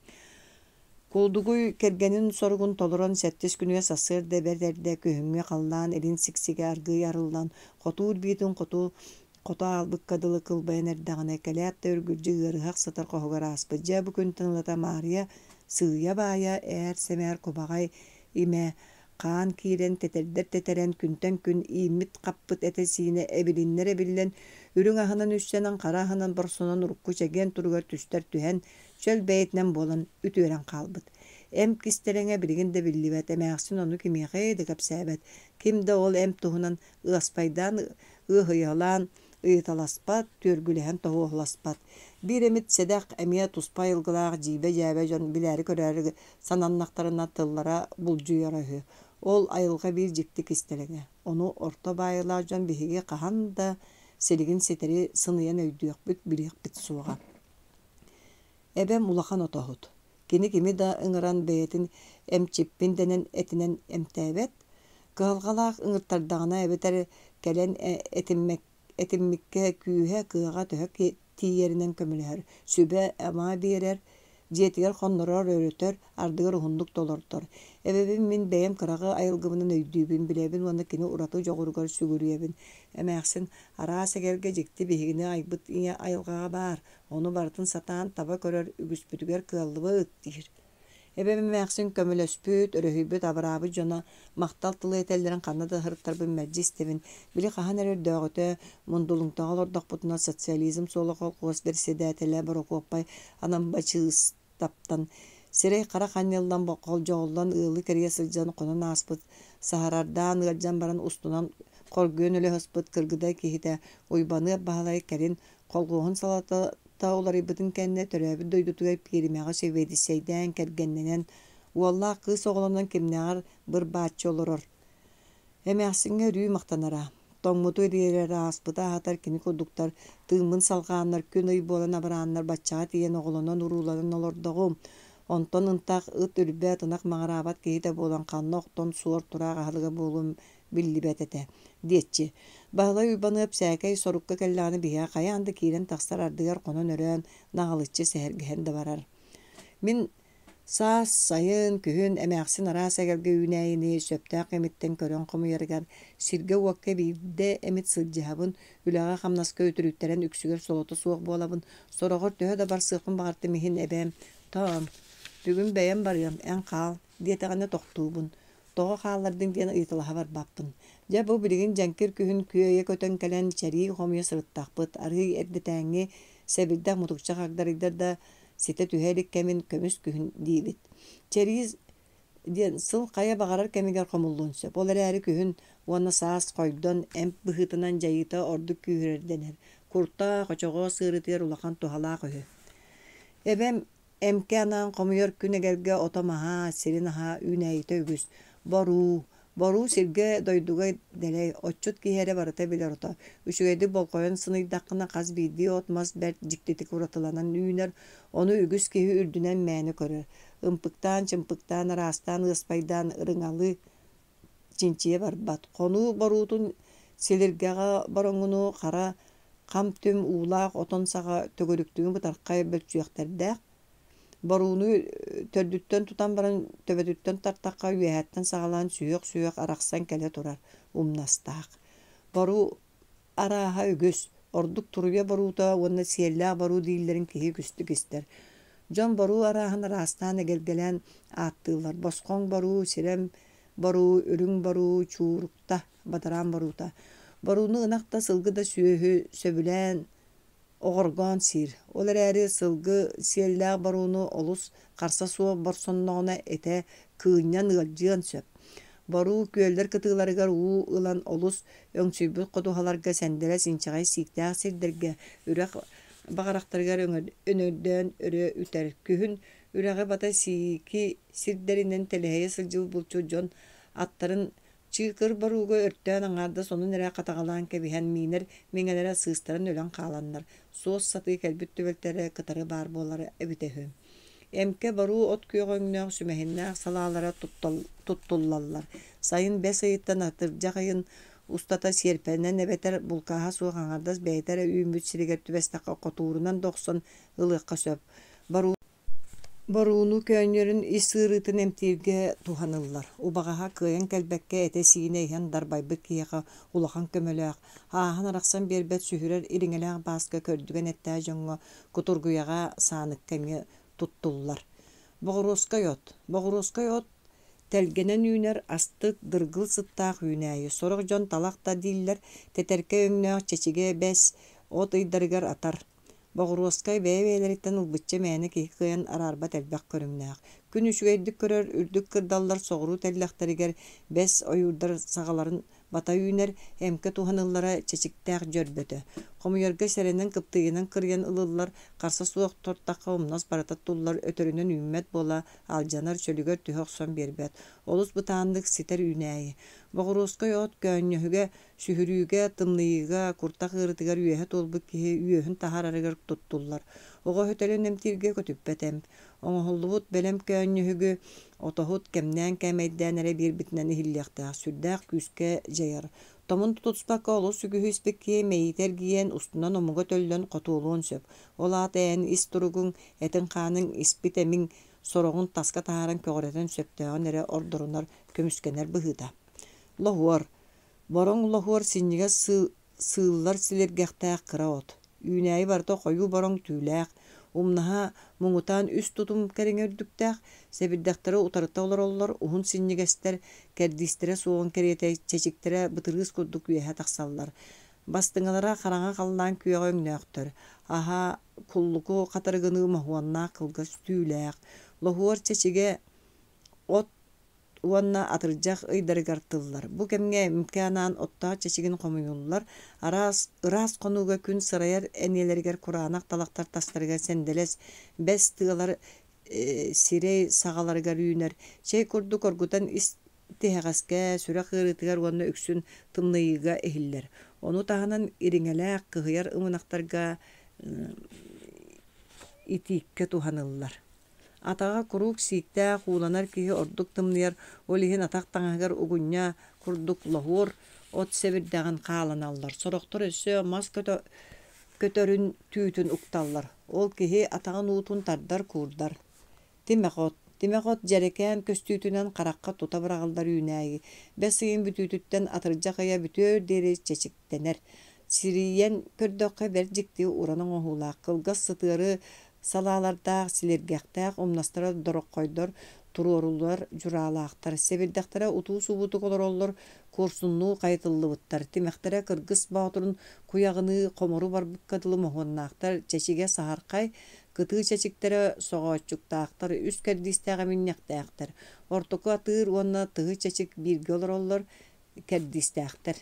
Кулдугуй кэргэнин соругун толорон сэттис күнүгэр сарсыарда бэрт эрдэ күһүҥҥү халлаан илин сиксигэ аргыый арыллан, хотуур биитин хоту хото аалбыкка дылы кылбайан эрдэҕинэ, кэлээт да үргүлдьү ыарыһах сытар хоһугар ааспыт. Дьэ бу күнтэн ылата Маарыйа сыыйа-баайа, ээр-сэмээр кубаҕай имэ хаан киирэн, тэтэрдэр тэтэрэн, күнтэн күн ииммит-хаппыт этэ-сиинэ эбилиннэр эбиллэн, үрүҥ аһынан үссэнэн, хара аһынан борсонон урукку чэгиэн туругар түстэр түһэн, чөл бэйэтинэн буолан үтүөрэн хаалбыт. Эмп кистэлэҥэ билигин да биллибэт, эмээхсин ону кимиэхэ да кэпсээбэт, ким да ол эмп туһунан ыаспайдаан ыаһыйалаан ыйыталаспат, түөргүлэһэн тоһуоһуласпат. Биир эмит сэдэх, эмиэ туспа айылгылаах дьиибэ-дьээбэ дьон билээри-көрөөрү сананнахтарына тыллара булдьуйара үһү. Ол айылҕа биир дьикти кистэлэҥэ. Ону орто баайыылаах дьон биһиги хаһан да силигин ситэри сыныйан өйдүөхпүт, билиэхпит суоҕа. Эбэм улахан отоһут. Кини кими да ыҥыран бэйэтин эмчиппин дэнэн этинэн эмтээбэт. Кыһалҕалаах ыҥыртардаҕына эбэтэр кэлэн Этиммиккэ күүһэ, кыаҕа төһө тиийэринэн көмөлөһөр, сүбэ-ама биэрэр, дьиэтигэр хоннорор, өрөтөр, ардыгар уһуннук да олордор. Эбэбин мин бэйэм кыраҕы айылгыбынан өйдүүбүн, билэбин уонна кини ураты дьоҕуругар сүгүрүйэбин. Эмээхсин араас эгэлгэ дьикти биһигини айбыт ийэ айылҕаҕа баар, ону барытын сатаан таба көрөр үгүспүтүгэр кыаллыбыт диир. Эбэм эмээхсин көмөлөспүт, өрөһүйбүт, абыраабыт дьоно махтал тылы этэллэрин ханна да сырыттарбын мэлдьи истэбин. Били хаһан эрэ өрдөөҕүтэ Мундулуҥтаҕа олордохпутуна «Социализм суола» колхуос бэрэссэдээтэлэ Борокуоппай Анамбачыыстаптан сирэй-харах анньыллан, холдьоҕуллан ыалы кэрийэ сылдьан хонон ааспыт, саһарардаан ыалдьан баран устунан хоргуйан өлө сыспыт Кыргыдай киһитэ Уйбаныап Баһылай кэлин Колхуоһун салалтата уларыйбытын кэннэ төрөөбүт дойдутугар пиэримэҕэ сэбиэдиссэйдээн кэргэннэнэн, уоллаах кыыс оҕолонон кимнээҕэр быр-бааччы олорор. Эмээхсиҥҥэ өрүү махтанара. Тоҥмуту ириэрэр, ааспыты аһатар кини курдуктар тыыммын салҕааннар күн-ый буолан абырааннар баччаҕа тиийэн оҕолонон-урууланан олордоҕум. Онтон ынтах ыт үрбэт, ынах маҥыраабат киһитэ буолан ханна охтон суор-тураах аһылыга буолуом биллибэт этэ диэччи. Баһылай Уйбаныап сээкэй сорукка кэллэҕинэ биһиэхэ хайаан да киирэн тахсар ардыгар хонон-өрөөн, наҕылыччы сэһэргэһэн да барар. Мин саас, сайын, күһүн эмээхсин араас эгэлгэ үүнээйини сөптөөх кэмиттэн көрөн хомуйарыгар сиргэ-уокка биирдэ эмит сылдьыһабын, үлэҕэ-хамнаска үтүрүттэрэн үксүгэр солото суох буолабын. Сороҕор төһө да барсыахпын баҕартым иһин эбээм «Тоом, бүгүн бэйэм барыам, эн хаал» диэтэҕинэ тохтуубун. Тоҕо хааллардыҥ диэн ыйыталаһа барбаппын. Дьэ, бу билигин дьэҥкир күһүн күөйэ көтөн кэлэн чэрии хомуйа сырыттахпыт. Арыый эрдэтээҥҥи сэбирдэх мутукча хагдарыйдар да ситэ түһэ илик кэмин көмүс күһүн диибит. Чэрии диэн сыл хайа баҕарар кэмигэр хомуллуон сөп. Ол эрээри күһүн уонна саас хойдон эмп быһыытынан дьайыыта ордук күүһүрэр дэнэр. Куртах, очоҕос ыарыытыгар улахан туһалаах үһү. Эбэм Эмкэ анаан хомуйар күн эгэлгэ ото-маһа, сирин аһа, үүнээйитэ үгүс. Боруу, боруу сиргэ, дойдуга дэлэй, отчут киһи эрэ барыта билэр ото. Үчүгэйдик болҕойон сыныйдаххына хас биирдии от-мас бэрт дьиктитик уратыланан үүнэр, ону үгүс киһи үрдүнэн мээнэ көрөр. Ымпыктаан-чымпыктаан, араастаан ыаспайдаан ырыҥалыы чинчийэ барбат. Хонуу боруутун силиргэҕэ бороҥуну хара хам-түм уулаах отон саҕа төгүрүктүҥү бытархай бөлчүөхтэрдээх, борууну төрдүттэн тутан баран төбөтүттэн тартахха үөһэттэн саҕалаан сүһүөх-сүһүөх арахсан кэлэ турар умнастаах. Боруу арааһа үгүс, ордук туруйа боруута уонна сиэллээх боруу дииллэрин киһи үгүстүк истэр. Дьон боруу арааһын араастаан эгэлгэлээн ааттыыллар: босхоҥ боруу, сирэм боруу, үрүҥ боруу, чуурукта, бадараан боруута. Борууну ынах да, сылгы да сүөһү сөбүлээн оҕоргоон сиир. Ол эрээри сылгы сиэллээх борууну олус харса суох борсонноҕуна этэ кыынньан ыалдьыан сөп. Боруу күөллэр кытыыларыгар уу ылан олус өҥсүйбүт ходуһаларга сэндэлэс инчэҕэй сииктээх сирдэргэ үрэх баҕарахтарыгар өнөрдөөн өрө үтэр. Күһүн үрэҕи бата сиики сирдэринэн тэлэһийэ сылдьыбыт булчут дьон аттарын Чыыкыр борууга өртөөн аҥаардас онон эрэ хатаҕалаан кэбиһэн миинэр миҥэлэрэ сыыстаран өлөн хааланнар, суос сатыы кэлбит түбэлтэлэрэ кытары баар буолара эбитэ үһү. Эмкэ боруу от күөҕэ өҥнөөх сүмэһиннээх салаалара туттуллаллар. Сайын бэс ыйыттан атырдьах ыйын устата сиэрпэнэн эбэтэр булкааһа суох аҥаардас бэйэтэ эрэ үүммүт сиригэр түбэстэххэ хотуурунан да охсон ылыахха сөп. Боруу Борууну көөнньөрүн ис ыарыытын эмтииргэ туһаныллар. Убаҕаһа кыайан кэлбэккэ этэ-сиинэ иһэн дарбайбыт киһиэхэ улахан көмөлөөх, ааһан-арахсан биэрбэт сүһүрэр ириҥэлээх бааска көрдүгэн эттээх дьоҥҥо кутургуйаҕа, сааныкка эмиэ туттуллар. Боҕуруоскай от. Боҕуруоскай от тэлгэнэн үүнэр астык, дыргыл сыттаах үүнээйи. Сорох дьон талах да дииллэр, тэтэркэй өҥнөөх чэчигэ бэс, от ыйдарыгар атар. Боҕуруоскай бэйэ-бэйэлэриттэн ылбычча мээнэ киһи кыайан араарбат элбэх көрүҥнээх. Күн үчүгэйдик көрөр үрдүк кырдаллар соҕуруу тэллэхтэригэр бэс ойуурдар саҕаларын бата үүнэр, эмкэ туһаныллара чэчиктээх дьөрбөтө. Хомуйарга сэрэнэн кыптыыйынан кырыйан ылыллар, харса суох тортахха умнас барыта туллар, өтөрүнэн үүммэт буола алдьанар, чөлүгэр түһэ охсон биэрбэт. Олус бытааннык ситэр үүнээйи. Боҕуруоскай от көөнньөһүгэ Сүһүрүүгэ, тымныйыыга, куртах ыарыытыгар үөһэ туолбут киһи үөһүн таһаарарыгар туттуллар. Оҕо өһүтэлин эмтииргэ көтүппэт эмп. Оҥоһуллубут бэлэм көөнньөһүгү отоһут кэмнээн-кээмэйдээн эрэ биэрбитинэн иһиллиэхтээх, сүрдээх күүскэ дьайар. Томун тутуспакка олус үгүһү испит киһи мэйиитэ эргийэн, устунан омуга төллөн хотуолуон сөп. Ол аата эн ис туругуҥ, этиҥ-хааныҥ испит эмиҥ сороҕун таска таһааран көҕүрэтэн сөптөөҕүн эрэ ордорунар, көмүскэнэр быһыыта. Лоһуор. Бороҥ лоһуор синньигэс сыыллар силиргэхтээх кыра от. Үүнээйи барыта хойуу бороҥ түүлээх, умнаһа муҥутаан үс тутум кэриҥэ үрдүктээх, сэбирдэхтэрэ утарыта олороллор, уһун синньигэстэр, кэрдиистэрэ суоҕун кэриэтэ чэчиктэрэ бытырыыс курдук үөһэ тахсаллар. Бастыҥалара хараҥа халлаан күөҕэ өҥнөөхтөр, аһа куллуку хатырыгыныы моһуоннаах кылгас түүлээх, лоһуор чэчигэ от уонна атырдьах ыйдарыгар тыллар. Бу кэмҥэ эмкэ анаан оттоох чэчигин хомуйуллар, араас ыраас хонууга күн сырайар эниэлэригэр кураанах талахтар тастарыгар сэндэлэс бэс тыалар сирэй саҕаларыгар үүнэр, чэй курдук оргутан ис тиһэҕэскэ, сүрэх ыарыытыгар уонна үксүн тымныйыыга иһиллэр. Ону таһынан ириҥэлээх, кыһыйар ымынахтарга итииккэ туһаныллар. Атаҕа куруук сииктээх, ууланар киһи ордук тымныйар, ол иһин атах таҥаһыгар угунньа курдук лоһуор от сэбирдэҕин хааланаллар. Сорохтор өссө мас көтөрүн түүтүн укталлар. Ол киһи атаҕын уутун тардар, куурдар. Тимэх от. Тимэх от дьэрэкээн көстүүтүнэн харахха тута быраҕыллар үүнээйи. Бэс ыйын бүтүүтүттэн атырдьах ыйа бүтүөр диэри чэчиктэнэр. Сирийэн көрдөххө бэрт дьикти уран оҥоһуулаах, кылгас сытыары салаалардаах, силиргэхтээх умнастара дороххойдор, туруоруллар дьураалаахтар, сэбирдэхтэрэ утуу-субуутук олороллор, куорсуннуу хайытыллыбыттар, тимэхтэрэ кыргыс боотурун куйаҕыныы хомору барбыкка дылы моһуоннаахтар, чэчигэ саһархай, кытыы чэчиктэрэ соҕооччуктаахтар, үс кэрдиистээх эминньэхтээхтэр, ортоку атыыр уонна тыһы чэчик бииргэ олороллор, кэрдиистээхтэр.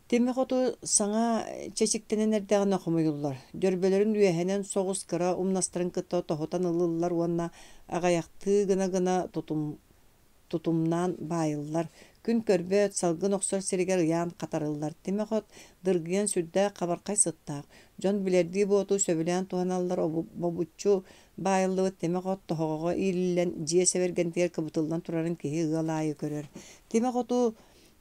Тимэх оту саҥа чэчиктэнэн эрдэҕинэ хомуйуллар, дьөрбөлөрүн үөһэнэн соҕус кыра умнастарын кытта тоһутан ылыллар уонна аҕыйахтыы гына-гына тутумнаан баайыллар. Күн көрбөт, салгын охсор сиригэр ыйаан хатарыллар. Тимэх от дыргыйан сүрдээх хабархай сыттаах. Дьон билэрдии бу оту сөбүлээн туһаналлар, бобуччу баайыллыбыт тимэх от тоһоҕоҕо иилиллэн дьиэ сэбэргэнтигэр кыбытыллан турарын киһи ыал аайы көрөр. Тимэх оту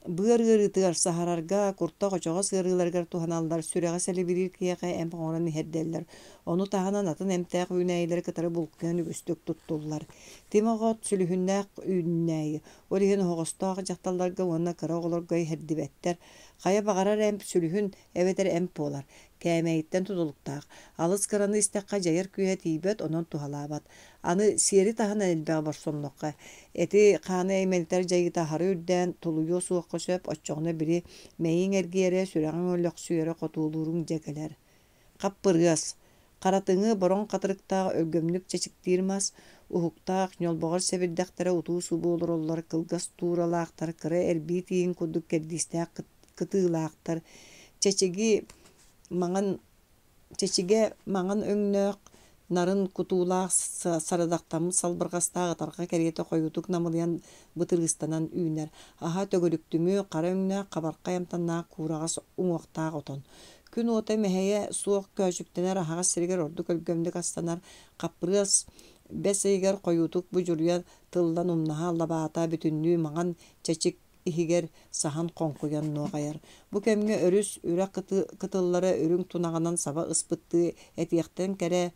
Быар ыарыытыгар, саһарарга, куртах очоҕос ыарыыларыгар туһаналлар, сүрэҕи сэлибириир киһиэхэ эмп оҥорон иһэрдэллэр. Ону таһынан атын эмтээх үүнээйилэри кытары булкуйан үгүстүк туттуллар. Тимэх от сүлүһүннээх үүнээйи, ол иһин оһоҕостоох дьахталларга уонна кыра оҕолорго иһэрдибэттэр. Хайа баҕарар эмп сүлүһүн эбэтэр эмп буолар, кээмэйиттэн тутулуктаах. Алыс кыраны истэххэ дьайар күүһэ тиийбэт, онон туһалаабат. Аны сиэри таһынан элбэҕи борсонноххо, эти-хааны эймэнитэр дьайыыта аһары үрдээн, тулуйуо суохха сөп, оччоҕуна били мэйииҥ эргийэрэ, сүрэҕиҥ өлөхсүйэрэ, хотуолууруҥ дьэ кэлэр. Хаппырыас, харатыҥы бороҥ хатырыктаах өлгөмнүк чэчиктиир мас, уһуктаах, ньолбоҕор сэбирдэхтэрэ утуу-субуу олороллор, кылгас тууралаахтар, кыра эрбии тииһин курдук кэрдиистээх кытыылаахтар, чэчиги маҥан Чэчигэ маҥан өҥнөөх, нарын кутуулаах сарыдахтаммыт салбырҕастаах ытарҕа кэриэтэ хойуутук намылыйан бытырыыстанан үүнэр, аһа төгүрүктүҥү, хара өҥнөөх, хабархай амтаннаах куураҕас уҥуохтаах отон. Күн уота мэһэйэ суох көөчүктэнэр аһаҕас сиригэр ордук өлгөмнүк астанар, хаппырыас бэс ыйыгар хойуутук будьуруйа тыллан умнаһа лабаата бүтүннүү маҥан чэчик иһигэр саһан хоҥкуйан нуоҕайар. Бу кэмҥэ өрүс, үрэх кытыллара үрүҥ тунаҕынан саба ыспыттыы этиэхтэн кэрэ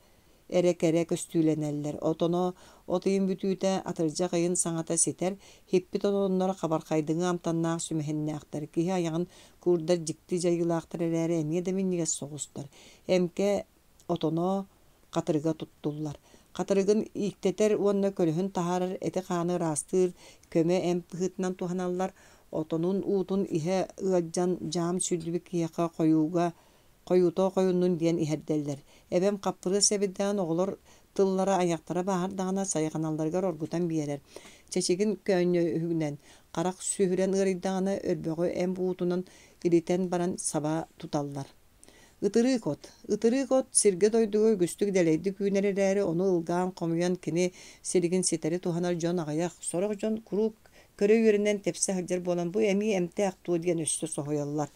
эрэ кэрэ көстүүлэнэллэр. Отоно от ыйын бүтүүтэ, атырдьах ыйын саҥата ситэр, һиппит отонноро хабархайдыҥы амтаннаах сүмэһиннээхтэр, киһи айаҕын куурдар дьикти дьайыылаахтар эрээри эмиэ да минньигэс соҕустар. Эмкэ отоно хатырыга туттуллар. Хатырыгын ииктэтэр уонна көлөһүн таһаарар эти-хааны ыраастыыр көмө эмп быһыытынан туһаналлар. Отонун уутун иһэ ыалдьан дьаам сүүрдүбүт киһиэхэ хойууга хойуута хойуннун диэн иһэрдэллэр. Эбэм хаппырыас сэбирдэҕин оҕолор тыллара айахтара бааһырдаҕына сайҕаналларыгар оргутан биэрэр. Чэчигин көөнньөһүгүнэн харах сүһүрэн ыарыйдаҕына өрбөҕү эмп уутунан илитэн баран саба туталлар. Ытырыык от. Ытырыык от сиргэ-дойдуга үгүстүк дэлэйдик үүнэр эрээри, ону ылгаан хомуйан кини силигин ситэри туһанар дьон аҕыйах. Сорох дьон куруук көрө үөрэнэн тэпсэ сылдьар буолан бу эмиэ эмтээх дуо диэн өссө соһуйаллар.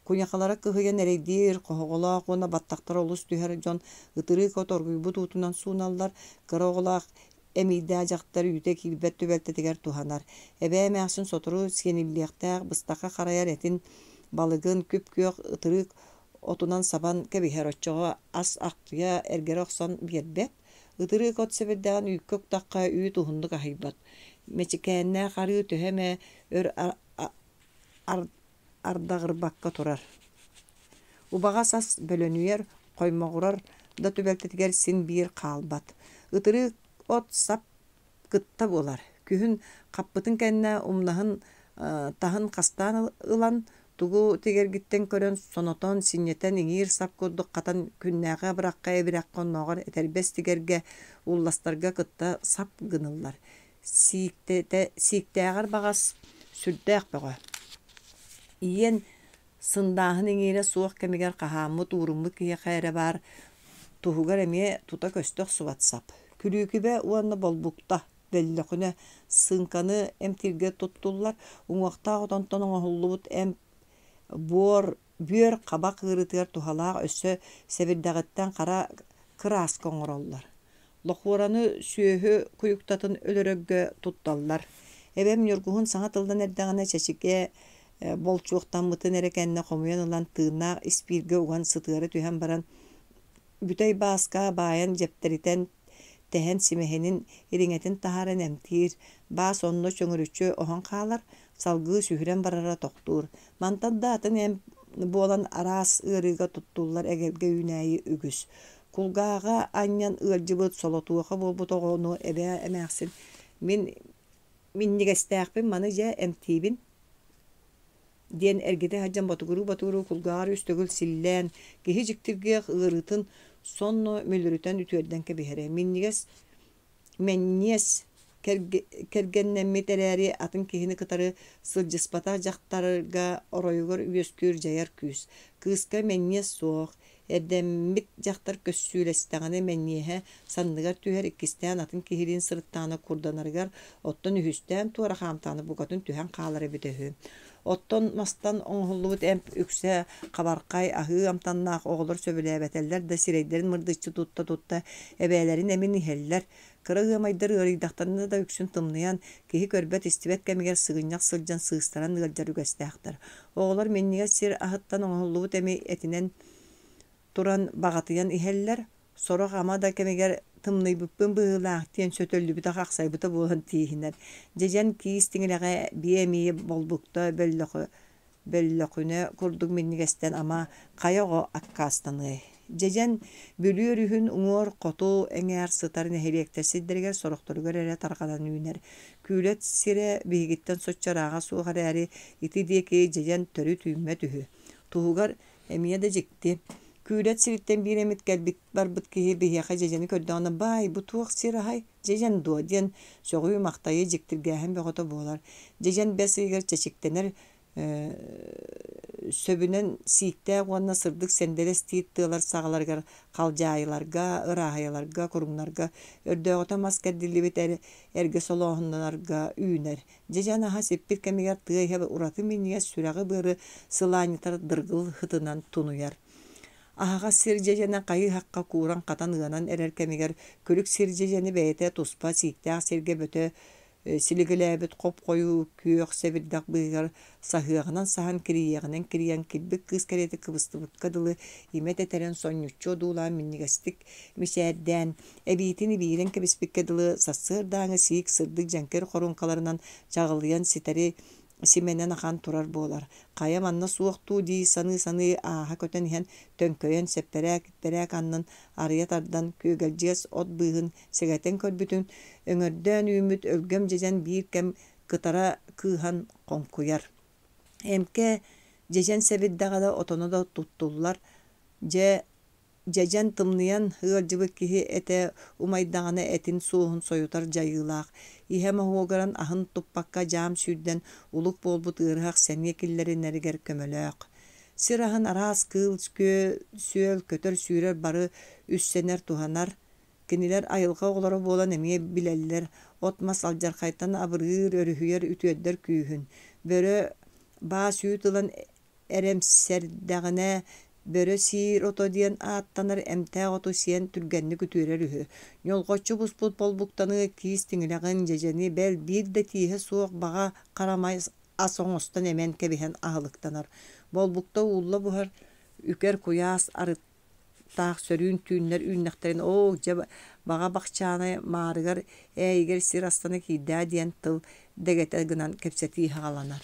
Куйахалара кыһыйан эрэйдиир, хоһоҕолоох уонна баттахтара олус түһэр дьон ытырыык от оргуйбут уутунан сууналлар, кыра оҕолоох Эмиийдээх дьахтар үүтэ киирбэт түбэлтэтигэр туһанар. Эбээ эмээхсин сотору сиэниллиэхтээх быстахха харайар этин, балыгын күп-күөх ытырыык отунан сабан кэбиһэр, оччоҕо ас ахтыйа эргэрэ охсон биэрбэт. Ытырыык от сэбирдэҕин үүккэ уктахха үүт уһуннук аһыйбат. Мэчикээннээх арыы төһө эмэ өр ардаҕырбакка турар. Убаҕас ас бөлөнүйэр, хоймоҕурар да түбэлтэтигэр син биир хаалбат. Ытырыык от сап кытта буолар. Күһүн хаппытын кэннэ умнаһын таһын хастаан ылан, тугу тигэргиттэн көрөн сонотон, синньэтэн иҥиир сап курдук хатан күннээҕи абырахха эбирэххэ оннооҕор этэрбэс тигэргэ, улластарга кытта сап гыныллар. Сииктэтэ, сииктээҕэр баҕас сүрдээх бөҕө. Ийэн сындааһын иҥиирэ суох кэмигэр хаһааммыт, ууруммут киһиэхэ эрэ баар туһугар эмиэ тута көстө охсубат сап. Күлүүкүбэ уонна болбукта, бөллөхүнэ, сыыҥканы эмтииргэ туттуллар, уҥуохтаах отонтон оҥоһуллубут эмп буор, бүөр хабах ыарыытыгар туһалаах өссө сэбирдэҕиттэн хара кырааска оҥороллор. Лохуораны сүөһү куйуктатын өлөрөргө тутталлар. Эбэм ньургуһун саҥа тыллан эрдэҕинэ чэчикэ болчуохтаммытын эрэ кэннэ хомуйан ылан тыыннаах испииргэ уган сытыара түһэн баран бүтэй бааска баайан дьэптэритэн тэһэн симэһинин ириҥэтин таһааран эмтиир, баас онно чөҥөрүччү оһон хаалар, салгыы сүһүрэн барара тохтуур. Мантан да атын эмп буолан араас ыарыыга туттуллар эгэлгэ үүнээйи үгүс. Кулгааҕа анньан ыалдьыбыт солотуоха буолбут оҕону эбээ эмээхсин «Мин минньигэстээхпин маны дьэ эмтиибин» диэн эргитэ сылдьан ботугуруу-ботугуруу кулгааҕар үс төгүл силлээн, киһи дьиктиргиэх ыарыытын сонно мүлүрүтэн үтүөрдэн кэбиһэрэ. Минньигэс Мэнньиэс кэргэннэммит эрээри атын киһини кытары сылдьыспатах дьахтарга оройугар үөскүүр дьайар күүс. Кыыска мэнньиэс суох, эрдэммит дьахтар көссүүлэстэҕинэ мэнньиэһэ санныгар түһэр, иккистээн атын киһилиин сырыттаҕына курданарыгар, оттон үһүстээн туора хаамтаҕына букатын түһэн хаалар эбитэ үһү. Оттон мастан оҥоһуллубут эмп үксэ хабархай, аһыы амтаннаах оҕолор сөбүлээбэтэллэр да сирэйдэрин мырдыччы тутта-тутта эбээлэрин эмин иһэллэр. Кыра ыамайдар ыарыйдахтарына да үксүн тымныйан, киһи көрбөт-истибэт кэмигэр сыгынньах сылдьан сыыстаран ыалдьар үгэстээхтэр. Оҕолор минньигэс сир аһыттан оҥоһуллубут эми этинэн туран баҕатыйан иһэллэр, сорох ама да кэмигэр тымныйбыппын быһыылаах диэн сөтөллүбүтэ-хахсайбыта буолан тииһинэр. Дьэдьэн киис тиҥилэҕэ биэ эмиийэ болбукта бөллөхүнэ курдук минньигэстэн ама хайа оҕо аккаастаныай. Дьэдьэн Бүлүү өрүһүн уҥуор хоту эҥээр сытар нэһилиэктэр сирдэригэр сорохторугар эрэ тарҕанан үүнэр. Күүлэт сирэ биһигиттэн соччо ырааҕа суох эрээри, ити диэки дьэдьэн төрүт үүммэт үһү. Туһугар Эмиэ да дьикти. Күүлэт сириттэн биир эмит кэлбит барбыт киһи биһиэхэ дьэдьэни көрдөҕүнэ, «Баай, бу туох сир аһай? Дьэдьэн дуо?» диэн сөҕүү-махтайыы, дьиктиргээһин бөҕөтө буолар. Дьэдьэн бэс ыйыгар чэчиктэнэр сөбүнэн сииктээх уонна сырдык сэндэлэс тиит тыалар саҕаларыгар халдьаайыларга, ырааһыйаларга, куруҥнарга, өрдөөҕүтэ мас кэрдиллибит эргэ солооһуннарга үүнэр. Дьэдьэн аһа сиппит кэмигэр тыа иһэ ураты минньигэс сүрэҕи-быары сылаанньытар дыргыл һытынан тунуйар. Аһаҕас сир дьэдьэнэ хайыы-һахха кууран-хатан ыанан эрэр кэмигэр күлүк сир дьэдьэни бэйэтэ туспа сииктээх сиргэ бөтө силигилээбит хоп-хойуу күөх сэбирдэх быыһыгар саһыаҕынан саһан кирийиэҕинэн кирийэн килбик кыыс кэриэтэ кыбыстыбыкка дылы имэ тэтэрэн сонньуччу одуулаан минньигэстик мичээрдээн эбиитин ибиирэн кэбиспиккэ дылы сарсыардааҥы сиик сырдык дьэҥкир хоруоҥкаларынан чаҕылыйан ситэри симэнэн ахан турар буолар. Хайа манна суох дуу дии саныы-саныы ааһа көтөн иһэн төҥкөйөн сэппэрээк-иппэрээк аннын арыйа тардан күөгэлдьиэс от быыһын сэгэтэн көрбүтүн өҥөрдөөн үүммүт өлгөм дьэдьэн биир кэм кытара кыыһан хоҥкуйар. Эмкэ дьэдьэн сэбирдэҕэ да отоно да туттуллар. Дьэ Дьэдьэн тымныйан ыалдьыбыт киһи этэ умайдаҕына этин суоһун сойутар дьайыылаах, иһэ моһуогуран аһын туппакка дьаам сүүрдэн улук буолбут ыарыһах сэниэ киллэринэригэр көмөлөөх. Сир аһын араас кыыл сүөл, көтөр-сүүрэр бары үссэнэр, туһанар. Кинилэр айылҕа оҕолоро буолан эмиэ билэллэр от-мас алдьархайтан абырыыр, өрүһүйэр, үтүөрдэр күүһүн. Бөрө баас үүт ылан эрэмсэрдэҕинэ Бөрө сиир ото диэн ааттанар эмтээх оту сиэн түргэнник үтүөрэр үһү. Ньолҕоччу буспут болбуктаны, киис тиҥилэҕин, дьэдьэни, бэл, биир да тииһэ суох баҕа харамай ас оҥостон эмэн кэбиһэн аһылыктанар. Болбукта уулла буһар, үкэр куйаас арыттаах сөрүүн түүннэр үүннэхтэринэ, оо, дьэ, баҕа бахчаанай маарыгар, ээйигэр сир астана киирдээ диэн тыл дэгэтэ гынан кэпсэтии саҕаланар.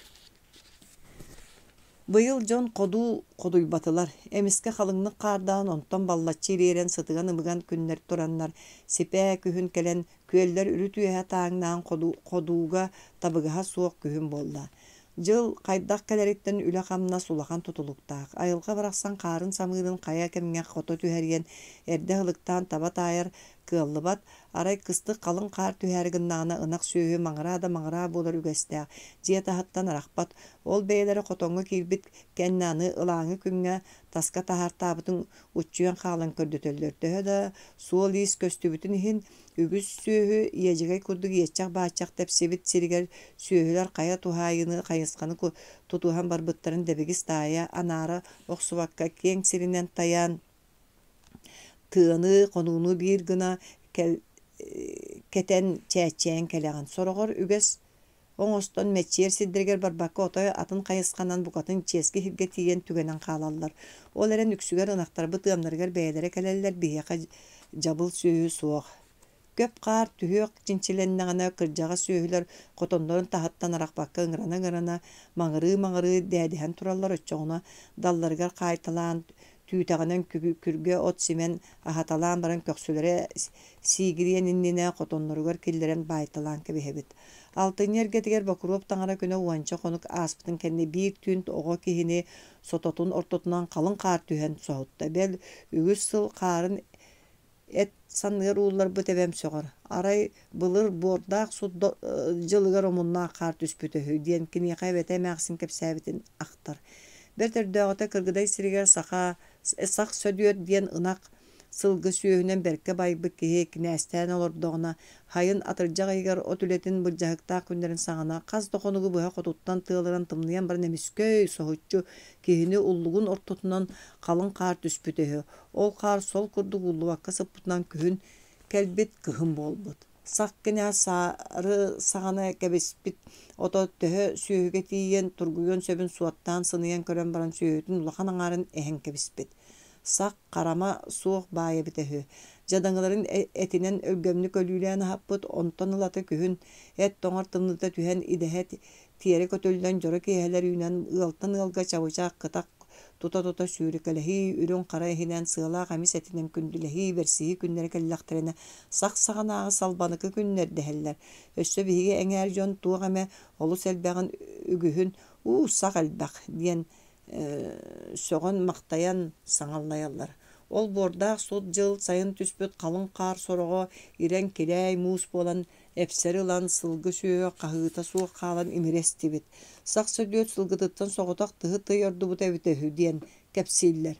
Быйыл дьон ходуу ходуйбатылар, эмискэ халыҥнык хаардаан, онтон баллаччы ириэрэн сытыган-ыбыган күннэр тураннар, сипээ күһүн кэлэн, күөллэр үрүт үөһэ тааҥнаан ходууга табыгаһа суох күһүн буолла. Дьыл хайдах кэлэриттэн үлэ-хамнас улахан тутулуктаах. Айылҕа барахсан хаарын-самыырын хайа кэмҥэ хото түһэриэн эрдэ ыһылыктаан таба таайар кыаллыбат, Арай кыстык халыҥ хаар түһээри гыннаҕына ынах сүөһү маҥыраа да маҥыраа буолар үгэстээх, дьиэ таһыттан арахпат. Ол бэйэлэрэ хотоҥҥо киирбит кэннэ аны ылааҥы күҥҥэ таска таһаартаабытын уччуйан хаалан көрдөтөллөр. Төһө да суол-иис көстүбүтүн иһин, үгүс сүөһү иэдьэгэй курдук иэччэх-бааччах тэпсибит сиригэр сүөһүлэр хайа туһаайыыны хайысханы тутуһан барбыттарын дэбигис таайа анаара охсубакка киэҥ сиринэн тайаан Тыаны, хонууну биир гына кэтэн чээччэйэн кэлэҕин. Сороҕор үгэс оҥостон мэччийэр сирдэригэр барбакка отой атын хайысханан букатын чиэски сиргэ тиийэн түгэнэн хаалаллар. Ол эрэн үксүгэр ынахтарбыт ыамнарыгар бэйэлэрэ кэлэллэр, биһиэхэ дьабыл сүөһү суох. Көп хаар түһүөх чинчилэннэҕинэ кырдьаҕас сүөһүлэр хотоннорун таһыттан арахпакка ыҥырана-ыҥырана, маҥырыы-маҥырыы дээдиһэн тураллар, оччоҕуна далларыгар хаайталаан, түүтэҕинэн күргэ от симэн аһаталаан баран көхсүлэрэ сиигириэн иннинэ хотонноругар киллэрэн баайталаан кэбиһэбит. Алтынньы эргэтигэр Бокуруоп таҥара күнэ уонча хонук ааспытын кэннэ биир түүн оҕо киһини сототун ортотунан халыҥ хаар түһэн соһутта. Бэл, үгүс сыл хаарын Эт санныгар уулларбыт эбэм сөҕөр: «Арай былыр буордаах сут дьылыгар омуннаах хаар түспүтэ үһү» диэн киниэхэ эбэтэ эмээхсин кэпсээбитин ахтар. Бэрт өрдөөҕүтэ Кыргыдай сиригэр саха Сах Сөдүөт диэн ынах сылгы сүөһүнэн бэркэ байбыт киһи кинээстээн олордоҕуна, сайын атырдьах ыйыгар от үлэтин былдьаһыктаах күннэрин саҕана хас да хонугу быһа хотуттан тыалыран тымныйан баран эмискэ соһуччу киһини уллугун ортотунан халыҥ хаар түспүтэ үһү. Ол хаар сол курдук ууллубакка сыппытынан күһүн кэлбит, кыһын буолбут. Сах кинээс саары саҕана кэбиспит ото төһө сүөһүгэ тиийэн тургуйуон сөбүн суоттаан сыныйан көрөн баран сүөһүтүн улахан аҥаарын эһэн кэбиспит. Сах харама суох баай эбитэ үһү. Дьадаҥыларын этинэн өлгөмнүк өлүүлээн аһаппыт, онтон ылата күһүн эт тоҥор тымныыта түһэн идэһэ Тиэрэ көтүллэн дьоро киэһэлэр үүнэн ыалтан ыалга чабычах, кытах тута-тута сүүрэкэлэһии, үрүҥ-хара иһинэн сыалаах эмис этинэн күндүлэһии, бэрсиһии күннэрэ кэллэхтэринэ сах саҕанааҕы салбаныкы күннэр дэһэллэр. Өссө биһиги эҥээр дьон туох эмэ олус элбэҕин үгүһүн «Уу, сах элбэх» диэн сөҕөн-махтайан саҥаллайаллар. Ол буордаах сут дьыл сайын түспүт халыҥ хаар сороҕо ирэн килээй муус буолан эпсэри ылан сылгы сүөһү хаһыыта суох хаалан имири эстибит. Сах Сөдүөт сылгытыттан соҕотох тыһы тый ордубута эбитэ үһү диэн кэпсииллэр.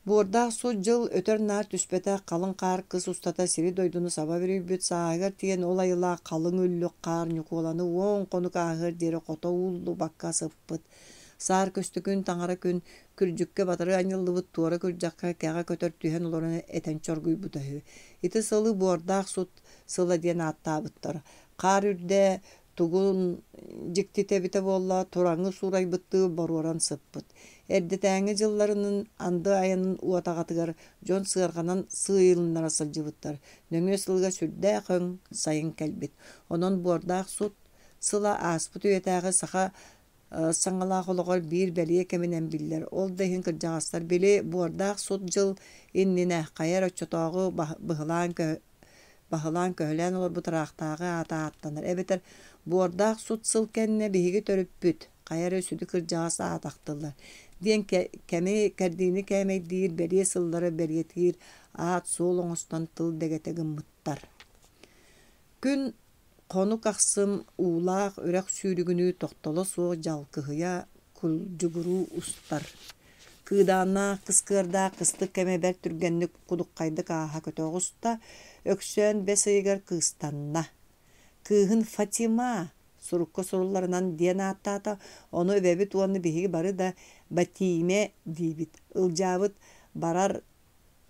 Буордаах сут дьыл өтөр-наар түспэтэх халыҥ хаар кыс устата сири-дойдуну саба бүрүйбүт сааһыгар тиийэн ол айылаах халыҥ үллүк хаар Ньукуоланы уон хонук ааһыар диэри хото ууллубакка сыппыт. Саар көстөкүүн таҥара күн күрдьүккэ батары анньыллыбыт туора күрдьэххэ кэҕэ көтөр түһэн олорон этэн чоргуйбута үһү. Ити сылы буордаах сут сыла диэн ааттаабыттар. Хаар үрдэ тугун дьиктитэ эбитэ буолла, тураҥы суурайбыттыы боруоран сыппыт. Эрдэтээҥҥи дьылларынын анды айанын уотаҕатыгар дьон сыарҕанан сыыйылыннара сылдьыбыттар. Нөҥүө сылыгар сүрдээх өҥ сайын кэлбит. Онон буордаах сут сыла ааспыт үйэтээҕи саха саҥалаах олоҕор биир бэлиэ кэминэн биллэр. Ол да иһин кырдьаҕастар били буордаах сут дьыл иннинэ хайа эрэ оччотооҕу быһылаан баһылаан-көһүлээн олорбут ыраахтааҕы аата ааттанар эбэтэр буордаах сут сыл кэннэ биһиги төрүппүт хайа эрэ сүдү кырдьаҕас аата ахтыллар диэн кэми кэрдиини кээмэйдиир бэлиэ сыллары бэлиэтиир аат-суол оҥостон тыл дэгэтэ гыммыттар. Күн Хонук ахсын уулаах үрэх сүүрүгүнүү тохтоло суох дьалкыһыйа, кулдьугуруу устар. Кыыдааннаах, кыскыардаах кыстык кэмэ бэрт түргэнник кудуххайдык ааһа көтө оҕуста, Өксөөн бэс ыйыгар кыыстанна. Кыыһын Фатима сурукка сурулларынан диэн ааттаата, ону эбэбит уонна биһиги бары да Бэтиимэ диибит. Ылдьаабыт барар,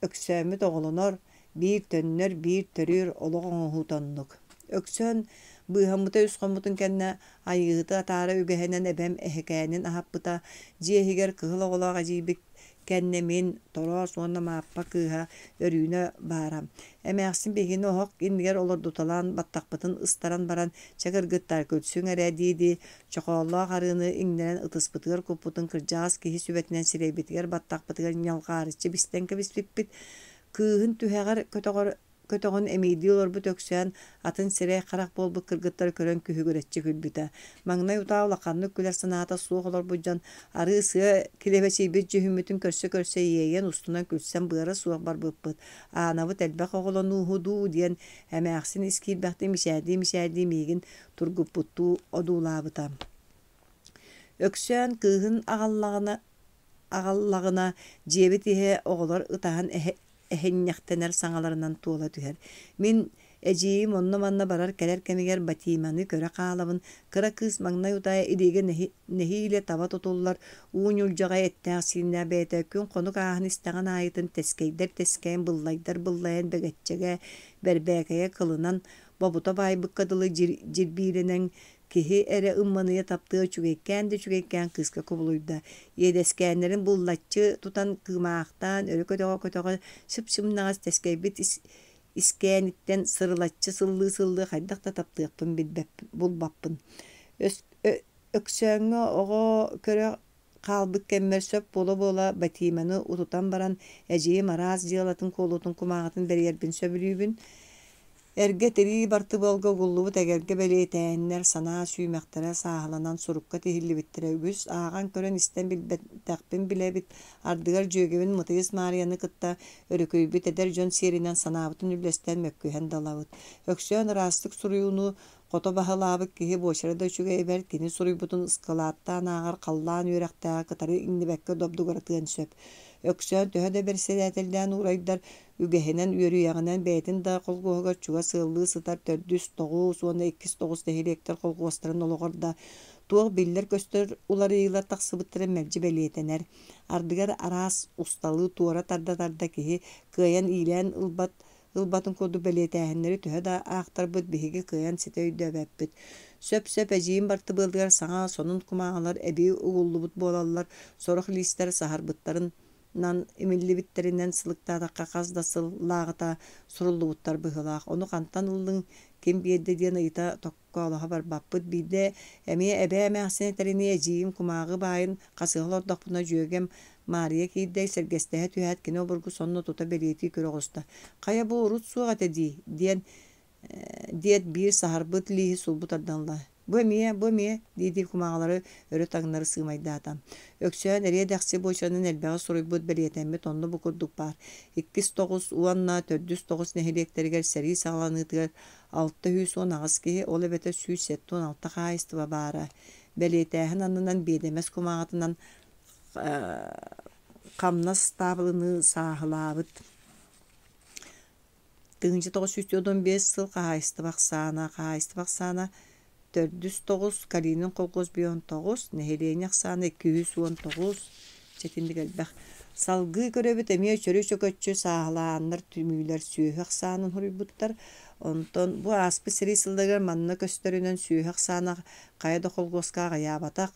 Өксөөммүт оҕолонор, биир төннөр, биир төрүүр олох оҥоһуута оннук. Өксөөн быыһаммыта үс хоммутун кэннэ Айыыһыты атаара үгэһинэн эбэм эһэкээнин аһаппыта. Дьиэ иһигэр кыһыл оҕолоох эдьиийбит кэннэ мин, Тороос уонна Мааппа кыыһа Өрүүнэ баара. Эмээхсин биһигини оһох иннигэр олордуталаан баттахпытын ыстаран баран, «Чэ кыргыттаар, күлсүҥ эрэ» дии-дии чохооллоох арыыны иҥнэрэн ытыспытыгар куппутун кырдьаҕас киһи сүбэтинэн сирэйбитигэр баттахпытыгар ньалҕаарыччы бистэн кэбиспиппит. Кыыһын түһэҕэр көтөҕөр көтөҕөн эмиийдии олорбут Өксөөн атын сирэй-харах буолбут кыргыттары көрөн күһүгүрэччи күлбүтэ. Маҥнай утаа улаханнык күлэр санаата суох олорбут дьон арыы-сыа килэбэчийбит дьүһүммүтүн көрсө-көрсө иэйэн устунан күлсэн быара суох барбыппыт. Аанабыт элбэх оҕолонууһу дуу диэн эмээхсин ис киирбэхтик мичээрдии-мичээрдии миигин тургуппуттуу одуулаабыта. Өксөөн кыыһын аҕаллаҕына аҕаллаҕына дьиэбит иһэ оҕолор ытаһан эһинньэхтэнэр саҥаларынан туола түһэр. Мин эдьиийим онно-манна барар-кэлэр кэмигэр Батиманы көрө хаалабын. Кыра кыыс маҥнай утаа илиигэ нэһиилэ таба тутуллар, уу ньулдьаҕай эттээх-сииннээх бэйэтэ күн-хонук ааһан истэҕин аайытын тэскэйдэр тэскэйэн, быллайдар быллайан бэгэччэгэ, бэрбээкэйэ кылынан бобута баайбыкка дылы дьирбиилэнэн киһи эрэ ымманыйа таптыа үчүгэйкээн да үчүгэйкээн кыыска кубулуйда. Иэдэскээннэрин буллаччы тутан кыымаахтаан өрө көтөҕө-көтөҕө сып-сымнаҕас тэскэйбит искээниттэн сырылаччы сыллыы-сыллыы хайдах да таптыахпын булбаппын. Өксөөҥҥө оҕо көрө хаалбыт кэммэр сөп буола-буола Батиманы утутан баран эдьиийим араас дьыалатын-куолутун кумааҕытын бэрийэрбин сөбүлүүбүн. Эргэ тирии бартыбыалга угуллубут эгэлгэ бэлиэтээһиннэр санаа сүүмэхтэрэ сааһыланан сурукка тиһиллибиттэрэ үгүс, ааҕан көрөн истэн билбэтэхпин билэбит, ардыгар дьүөгэбин Мытыйыс Маарыйаны кытта өрүкүйбүт эдэр дьон сиэринэн санаабытын үллэстэн мөккүһэн да ылабыт. Өксөөн ыраастык суруйууну Хото баһылаабыт киһи буочара да үчүгэйэ бэрт, кини суруйбутун ыскылааттаан ааҕар халлаан үөрэхтээҕи кытары иҥнибэккэ добдугуратыан сөп. Өксөөн төһө да бэрэссэдээтэллээн уурайдар, үгэһинэн, үөрүйэҕинэн бэйэтин да холкуоһугар чугас ыаллыы сытар төрдүс, тоҕус уонна иккис тоҕус нэһилиэктэр холкуостарын олоҕор да туох биллэр-көстөр уларыйыылар тахсыбыттарын мэлдьи бэлиэтэнэр. Ардыгар араас усталыы туора тарда-тарда киһи кыайан иилээн ылбат ылбатын курдук бэлиэтээһиннэри төһө да аахтарбыт биһиги кыайан ситэ өйдөөбөппүт. Сөп-сөп эдьиийим бартыбыалыгар саҥа сонун кумааҕылар эбии угуллубут буолаллар, сорох лиистэр саһарбыттарынан имиллибиттэринэн сылыктаатахха хас да сыллааҕыта суруллубуттар быһыылаах. Ону хантан ыллыҥ, ким биэрдэ диэн ыйыта токкоолоһо барбаппыт. Биирдэ эмиэ эбээ эмээхсин этэринии эдьиийим кумааҕы баайын хасыһа олордохпуна дьүөгэм Маарыйа киирдэ, сэргэстэһэ түһээт кини обургу сонно тута бэлиэтии көрө оҕуста: «Хайа бу урут суох этэ дии» диэн диэт биир саһарбыт лииһи сулбу тардан ылла. «Бу эмиэ, бу эмиэ» дии-дии кумааҕылары өрө-таҥнары сыымайдаата. Өксөөн эриэ-дэхси буочарынан элбэҕи суруйбут, бэлиэтэммит онно бу курдук баар: иккис тоҕус уонна төрдүс тоҕус нэһилиэктэригэр сэрии саҕаланыытыгар 618 киһи, ол эбэтэр 176 хаһаайыстыба баара. Бэлиэтээһин аннынан биэдэмэс кумааҕытынан хамнас таабылыныы сааһылаабыт. 1945 сыл хаһаайыстыба ахсаана Хаһаайыстыба ахсаана төрдүс тоҕус, Калинин колхоз бион тоҕус, нэһилиэнньэ ахсаана 219, чэтинник элбэх. Салгыы көрөбүт эмиэ чөрү-чөкөччү сааһылааннар түмүүлэр сүөһү ахсаанын хоруйбуттар. Онтон бу ааспыт сэрии сылларыгар манна көстөрүнэн сүөһү ахсаана хайа да колхуоска аҕыйаабатах.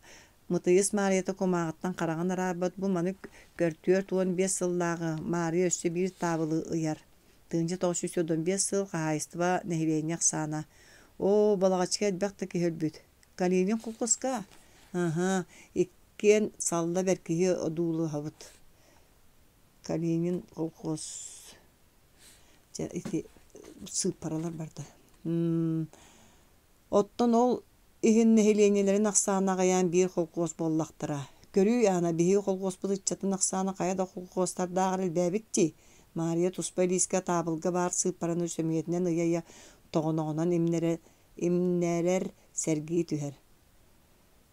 Мытыйыс Маарыйата кумааҕыттан хараҕын араарбат бу маны көр 45 сыллааҕы Маарыйа өссө биир таабылы ыйар. 1995 сыл хаһаайыстыба нэһилиэнньэ ахсаана. Оо, Балаҕаччыга элбэх да киһи өлбүт. Калинин колхозка? Аһа, иккиэн салла бэркиһи одуулуһабыт. Калинин колхоз дьэ ити сыыппаралар барда. Оттон ол иһин нэһилиэнньэлэрин ахсаана аҕыйаан биир холкуос буоллахтара. Көрүүй, Аана, биһиги холкуоспут ыччатын ахсаана хайа да холкуостардааҕар элбээбит дии, Маарыйа туспа илиискэ таабылга баар сыыппараны сөмүйэтинэн ыйа-ыйа тоҕоноҕунан имнэрэр, сэргии түһэр.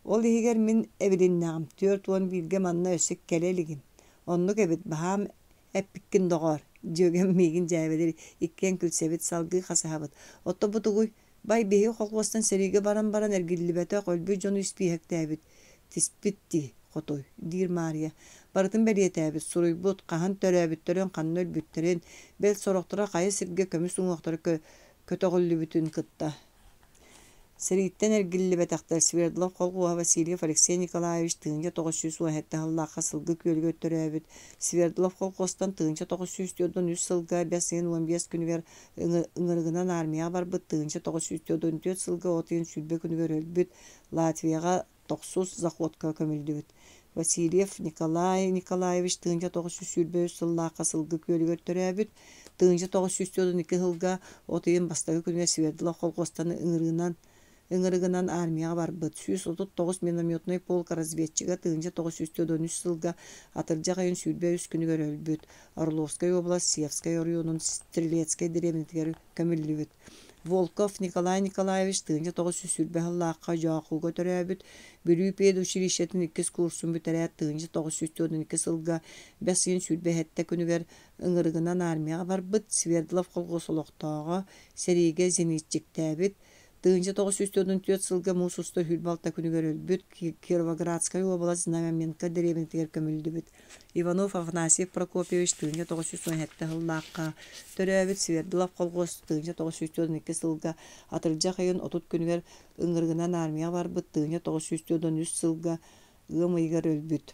Ол иһигэр мин эбилиннэҕим, 41-гэ манна өссө кэлэ илигим. Оннук эбит, баһаам эппиккин доҕоор, дьүөгэм миигин дьээбэлиир, иккиэн күлсэбит, салгыы хасыһабыт. Оттон бу тугуй? Бай, биһиги холхуостан сэриигэ баран баран эргиллибэтэх, өлбүт дьону испииһэктээбит, тиспит дии. Хотуй, диир Маарыйа. Барытын бэлиэтээбит, суруйбут, хаһан төрөөбүттэрин, ханна өлбүттэрин, бэл сорохторо хайа сиргэ көмүс уҥуохтара көтөҕүллүбүтүн кытта. Сэрииттэн эргиллибэтэхтэр Свердлов колхуоһа Васильев Алексей Николаевич 1917 сыллаахха Сылгы Күөлүгэр төрөөбүт. Свердлов колхуостан 1943 сылга бэс ыйын 15 күнүгэр ыҥырыгынан армияҕа барбыт, 1944 сылга от ыйын 20 күнүгэр өлбүт, Латвияҕа тохсус заходка көмүллүбүт. Васильев Николай Николаевич 1923 сыллаахха Сылгы Күөлүгэр төрөөбүт. 1942 сылга от ыйын бастакы күнүгэр Свердлов колхуостан ыҥырыынан ыҥырыгынан армияҕа барбыт. 139 минометнай полк разведчига 1943 сылга атырдьах ыйын 23 күнүгэр өлбүт. Орловскай уобалас Севскай оройуонун Стрелецкэй дэриэбинэтигэр көмүллүбүт. Волков Николай Николаевич 1920 сыллаахха Дьоохуга төрөөбүт, Бүлүү педучилищетын иккис курсун бүтэрээт 1942 сылга бэс ыйын 27 күнүгэр ыҥырыгынан армияҕа барбыт, Свердлов колхуос олохтооҕо, сэриигэ зенитчиктээбит, 1944 сылга муус устар 26 күнүгэр өлбүт, Кировоградскай уобалас Знаменка дэриэбинэтигэр көмүллүбүт. Иванов Афанасий Прокопьевич 1917 сыллаахха төрөөбүт Свердлов колхуос 1942 сылга атырдьах ыйын 30 күнүгэр ыҥырыгынан армияҕа барбыт 1943 сылга ыам ыйыгар өлбүт.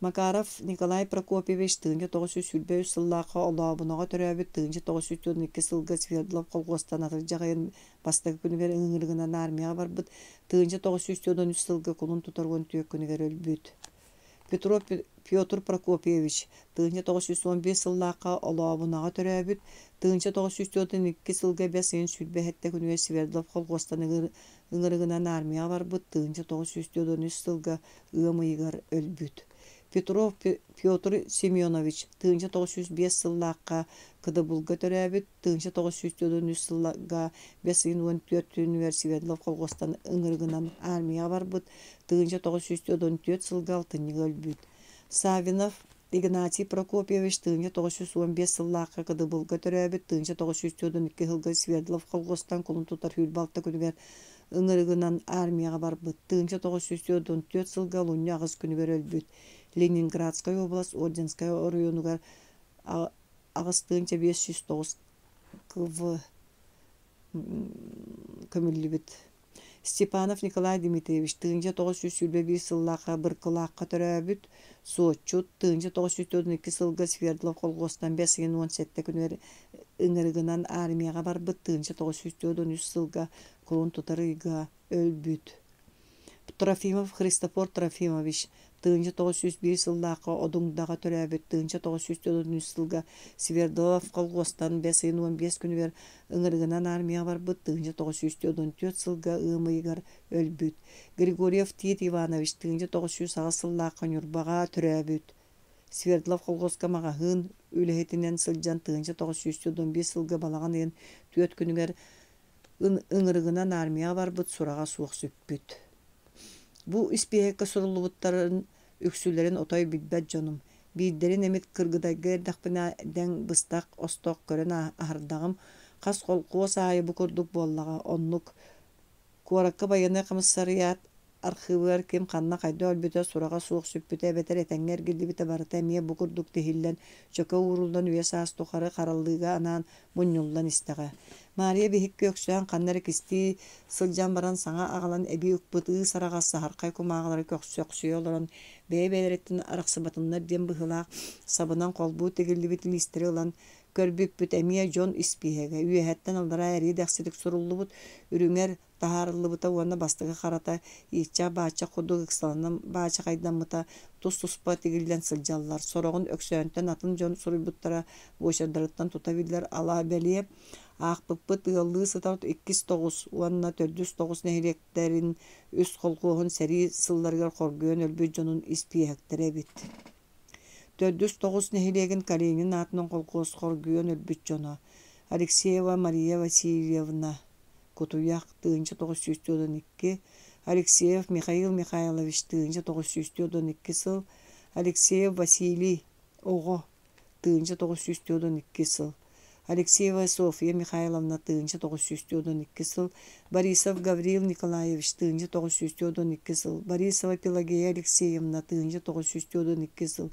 Макаров Николай Прокопьевич 1923 сыллаахха Олообунаҕа төрөөбүт 1942 сылга Свердлов колхуостан атырдьах ыйын бастакы күнүгэр ыҥырыгынан армияҕа барбыт 1943 сылга кулун тутар 14 күнүгэр өлбүт. Петров Петр Прокопьевич 1915 сыллаахха Олообунаҕа төрөөбүт, 1942 сылга бэс ыйын 27 күнүгэр Свердлов колхуостан ыҥырыгынан армияҕа барбыт, 1943 сылга ыам ыйыгар өлбүт. Петров Петр Семенович 1905 сыллаахха Кыдыбылга төрөөбүт, 1943 сылга бэс ыйын 14 күнүгэр Свердлов колхуостан ыҥырыгынан армияҕа барбыт, 1914 сылга алтынньыга өлбүт. Саввинов Игнатий Прокопьевич 1915 сыллаахха Кыдыбылга төрөөбүт, 1942 сылга Свердлов колхуостан кулун тутар 26 күнүгэр ыҥырыгынан армияҕа барбыт, 1944 сылга олунньу аҕыс күнүгэр өлбүт. Ленинградскай уобалас Орденскай оройуонугар 8509 кв көмүллүбүт. Степанов Николай Дмитриевич 1921 сыллаахха Быркылаахха төрөөбүт, суотчут, 1942 сылга Свердлов колхуостан бэс ыйын 17 күнүгэр ыҥырыгынан армияҕа барбыт, 1943 сылга кулун тутар ыйга өлбүт. Трофимов Христофор Трофимович 1901 сыллаахха Одуҥдаҕа төрөөбүт, 1943 сылга Свердлов колхуостан бэс ыйын 15 күнүгэр ыҥырыгынан армияҕа барбыт, 1944 сылга ыам ыйыгар өлбүт. Григорьев Тит Иванович 1908 сыллаахха Ньурбаҕа төрөөбүт. Свердлов колхуоска маҕаһыын үлэһитинэн сылдьан 1945 сылга балаҕан ыйын түөрт күнүгэр ыҥырыгынан армияҕа барбыт сураҕа суох сүппүт. Бу испииһэккэ суруллубуттарын үксүлэрин отой билбэт дьонум. Биирдэрин эмит Кыргыдайга эрдэхпинэ дэҥ быстах остох көрөн аһардаҕым. Хас холкуос аайы бу курдук буоллаҕа, оннук. Куоракка байыаннай хамыссарыйаат архыыбыгар ким ханна хайдах өлбүтэ, сураҕа суох сүппүтэ эбэтэр этэҥҥэ эргиллибитэ барыта эмиэ бу курдук тиһиллэн, чөкө ууруллан үйэ-саас тухары хараллыыга анаан мунньуллан истэҕэ. Маарыйа биһикки Өксөөн ханна эрэ кистии сылдьан баран саҥа аҕалан эбии ыкпыт ыыс араҕас саһархай кумааҕылары көхсөхсүйэ олорон бэйэ-бэйэлэриттэн арахсыбатыннар диэн быһыылаах сабынан холбуу тигиллибит лиистэри ылан көрбүппүт эмиэ дьон испииһэгэ үөһэттэн аллараа эриэ-дэхситик суруллубут үрүҥэр таһаарыллыбыта уонна бастакы харата ииччэх-бааччах курдук ыксаланан баачахайдаммыта тус-туспа тигиллэн сылдьаллар. Сороҕун Өксөөнтөн атын дьон суруйбуттара буочардарыттан тута биллэр ала бэлиэ аахпыппыт ыаллыы сытар иккис тоҕус уонна төрдүс тоҕус нэһилиэктэрин үс холкуоһун сэрии сылларыгар хоргуйан өлбүт дьонун испииһэктэрэ эбит. Төрдүс тоҕус нэһилиэгин Калинин аатынан холкуос хоргуйан өлбүт дьоно Алексеева Мария Васильевна, Кутуйах, 1942, Алексеев Михаил Михайлович, 1942 сыл, Алексеев Василий, оҕо, 1942 сыл, Алексеева Софья Михайловна 1942 сыл, Борисов Гаврил Николаевич 1942 сыл, Борисова Пелагея Алексеевна 1942 сыл,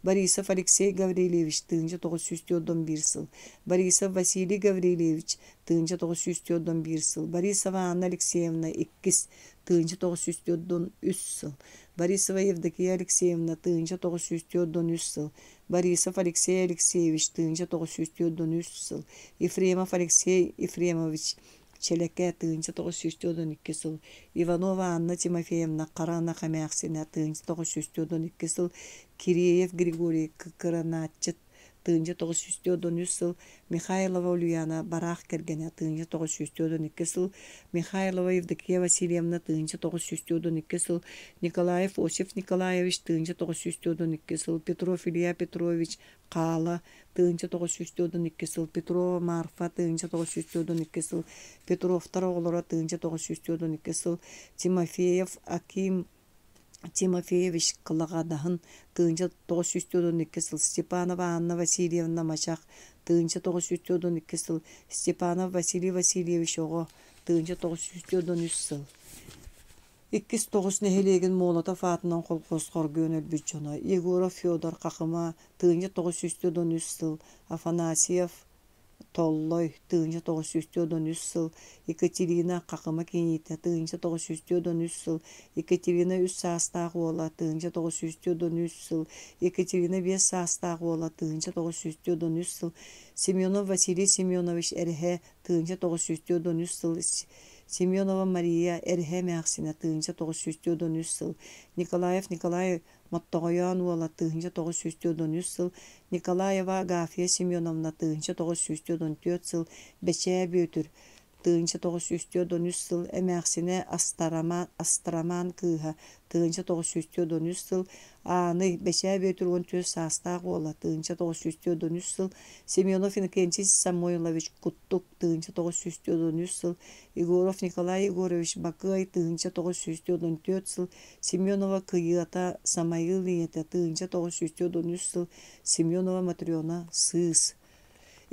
Борисов Алексей Гаврильевич 1941 сыл, Борисов Василий Гаврильевич 1941 сыл, Борисова Анна Алексеевна иккис 1943 сыл, Борисова Евдокия Алексеевна 1943 сыл, Борисов Алексей Алексеевич 1943 сыл, Ефремов Алексей Ефремович Чэлэкэ 1942 сыл, Иванова Анна Тимофеевна Хара ынах эмээхсинэ 1942 сыл, Киреев Григорий Кыранаатчыт 1943 сыл, Михайлова Ульяна Бараах кэргэнэ 1942 сыл, Михайлова Евдокия Васильевна 1942 сыл, Николаев Осип Николаевич 1942 сыл, Петров Илья Петрович Хаала 1942 сыл, Петрова Марфа 1942 сыл, Петровтар оҕолоро 1942 сыл, Тимофеев Аким Тимофеевич Кылаҕадаһын 1942 сыл, Степанова Анна Васильевна Мачах 1942 сыл, Степанов Василий Васильевич оҕо 1943 сыл. Иккис Тоҕус нэһилиэгин Молотов аатынан колхоз хоргуйан өлбүт дьоно Егоров Федор Хахыма 1943 сыл, Афанасьев Толлой 1943 сыл, Екатерина Хахыма киниитэ 1943 сыл, Екатерина үс саастаах уола 1943 сыл, Екатерина биэс саастаах уола 1943 сыл, Семенов Василий Семенович Эрэһэ 1943 сыл, Семенова Мария Эрэһэ эмээхсинэ 1943 сыл, Николаев Николай Моттоҕойоон уола 1943 сыл, Николаева Агафья Семеновна 1944 сыл, Бэчээ Бүөтүр 1943 сыл, эмээхсинэ Астрамаан кыыһа 1943 сыл, Ааный Бэчээ Бүөтүр 14 саастаах уола 1943 сыл, Семенов Иннокентий Самойлович Куттук 1943 сыл, Егоров Николай Егорович Бакыай 1944 сыл, Семенова Кыйыата Самайыл ийэтэ 1943 сыл, Семенова Матрена Сыыс.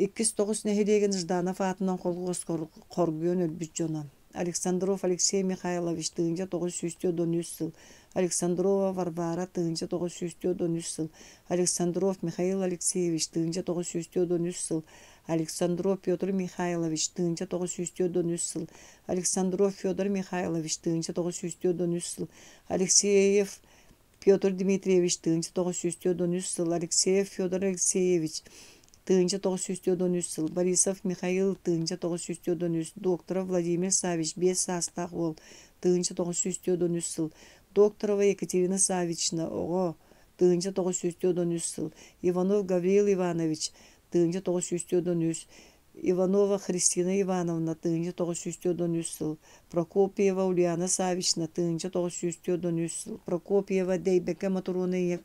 Иккис Тоҕус нэһилиэгин Жданов аатынан колхуос хоргуйан өлбүт дьоно. Александров Алексей Михайлович 1943 сыл, Александрова Варвара 1943 сыл, Александров Михаил Алексеевич 1943 сыл, Александров Петр Михайлович 1943 сыл, Александров Федор Михайлович 1943 сыл, Алексеев Петр Дмитриевич 1943 сыл, Алексеев Федор Алексеевич 1943 сыл, Борисов Михаил 1943, Докторов Владимир Савич биэс саастаах уол 1943 сыл, Докторова Екатерина Савична оҕо 1943 сыл, Иванов Гавриил Иванович 1943, Иванова Христина Ивановна 1943 сыл, Прокопьева Ульяна Савична 1943 сыл, Прокопьева Дэйбэкэ Мотуруона ийэ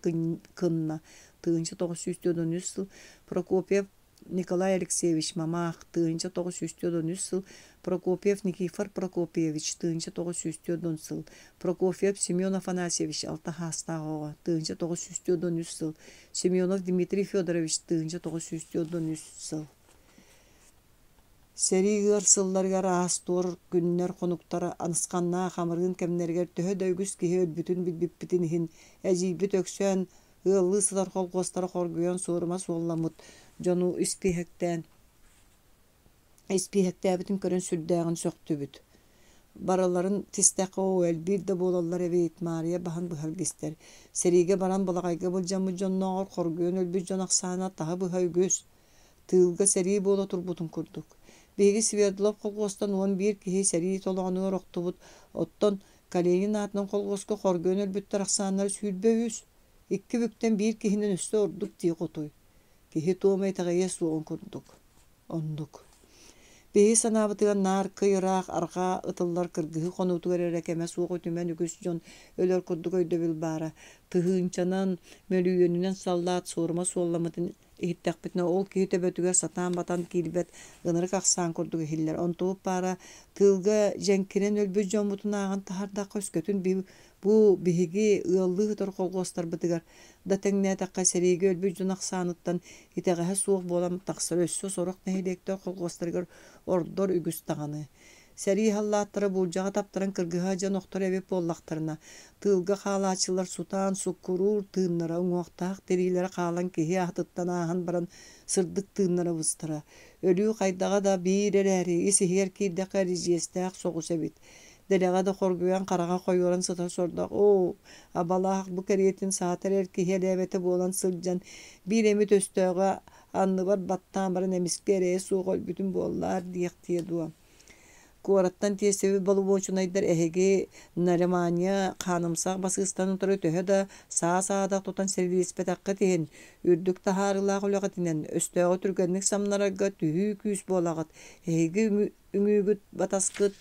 кынна 1943 сыл, Прокопьев Николай Алексеевич Мамаах 1943 сыл, Прокопьев Никифор Прокопьевич 1940 сыл, Прокофьев Семен Афанасьевич алта саастаах оҕо 1943 сыл, Семенов Дмитрий Федорович 1943 сыл. Сэрии ыар сылларыгар аас-туор күннэр хонуктара анысханнаах амырыын кэмнэригэр төһө да үгүс киһи өлбүтүн билбиппитин иһин, эдьиийбит Өксөөн ыаллыы сытар холкуостара хоргуйан суорума суолламмыт дьону испииһэктээн испииһэктээбитин көрөн сүрдээҕин сөхтүбүт. Барыларын тистэххэ оо, элбиир да буолаллар эбит, Маарыйа баһын быһа илгистэр. Сэриигэ баран былаҕайга былдьаммыт дьоннооҕор хоргуйан өлбүт дьон ахсаана таһы быһа үгүс. Тыылга сэрии буола турбутун курдук. Биһиги Свердлов колхуостан 11 киһи сэрии толоонугар охтубут, оттон Калинин аатынан колхуоска хоргуйан өлбүттэр ахсааннара 23, икки бүктэн биир киһинэн өссө ордук дии хотуй. Киһи туома итэҕэйиэ суоҕун курдук. Оннук. Биһиги санаабытыгар наар кый ыраах арҕаа ытыллар кыргыһыы хонуутугар эрэ кэмэ суох үтүмэн үгүс дьон өлөр курдук өйдөбүл баара. Тыһыынчанан, мөлүйүөнүнэн саллаат суорума суолламмытын иһиттэхпитинэ, ол киһи төбөтүгэр сатаан батан киирбэт ынырык ахсаан курдук иһиллэр. Онтубут баара тыылга дьэҥкирэн өлбүт дьоммутун ааҕан таһаардахха өскөтүн би Бу биһиги ыаллыы сытар колхуостарбытыгар да тэҥнээтэххэ сэриигэ өлбүт дьон ахсааныттан итэҕэһэ суох буолан тахсар өссө сорох нэһилиэктэр колхуостарыгар ордор үгүс даҕаны. Сэрии саллааттара буулдьаҕа таптаран кыргыһа дьон охтор эбит буоллахтарына, тыылга хаалааччылар сутаан суккуруур тыыннара, уҥуохтаах тириилэрэ хаалан киһи аатыттан ааһан баран сырдык тыыннара быстара. Өлүү хайдаҕа да биир эрээри, ис-иһигэр киирдэххэ эридьиэстээх соҕус эбит. Дэлэҕэ да хоргуйан хараҕа хойуоран сытар сордоох «Оо, абалаах бу кэриэтин саатар эр киһи элээбэтэ буолан сылдьан, биир эмит өстөөҕү анныбар баттаан баран эмискэ эрэйэ суох өлбүтүм буоллаар» диэхтиэ дуо. Куораттан тиэстибит боломуочунайдар эһиги Наримания хаанымсах басыыстарын утары төһө да саа-саадах тутан сэриилэспэтэххит иһин, үрдүк таһаарыылаах үлэҕитинэн өстөөҕү түргэнник самнарарга түһүү күүс буолаҕыт. Эһиги үҥүүгүт, батаскыт,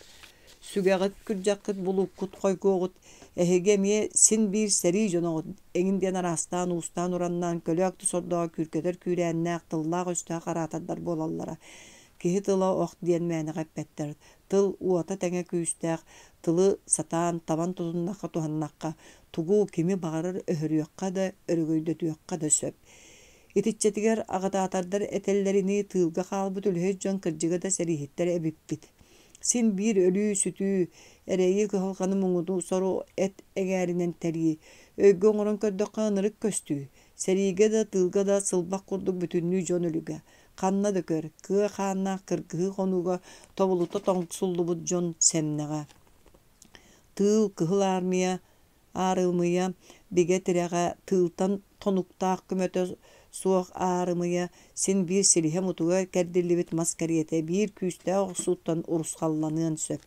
сүгэҕит, күрдьэххит, булууккут, хойгуоҕут. Эһиги эмиэ син биир сэрии дьоноҕут эҥин диэн араастаан уустаан-ураннаан көлөөк да сордооҕу күүркэтэр күүрээннээх тыллаах-өстөөх араатардар буолаллара. Киһи тыла ох диэн мээнэҕэ эппэттэр. Тыл уота тэҥэ күүстээх, тылы сатаан, табан тутуннахха туһаннахха, тугу, кими баҕарар өһөрүөххэ да, өрөгөйдөтүөххэ да сөп. Итиччэтигэр аҕытаатардар этэллэринии тыылга хаалбыт үлэһит дьон кырдьыга да сэрииһиттэр эбиппит. Син биир өлүү-сүтүү, эрэйи-кыһалҕаны муҥутуу сору эт эҥээринэн тэрии, өйгө оҥорон көрдөххө ынырык көстүү, сэриигэ да, тыылга да сылбах курдук бүтүннүү дьон өлүгэ. Ханна да көр, кыа хааннаах кыргыһыы хонууга тобулута тоҥсуллубут дьон сэмнэҕэ. Тыыл, Кыһыл Армия, аарымыйа бигэ тирэҕэ, тыылтан тонуктаах көмөтө суох аарымыйа син биир силиһэ-мутуга кэрдиллибит мас кэриэтэ биир күүстээх охсууттан урусхалланыан сөп.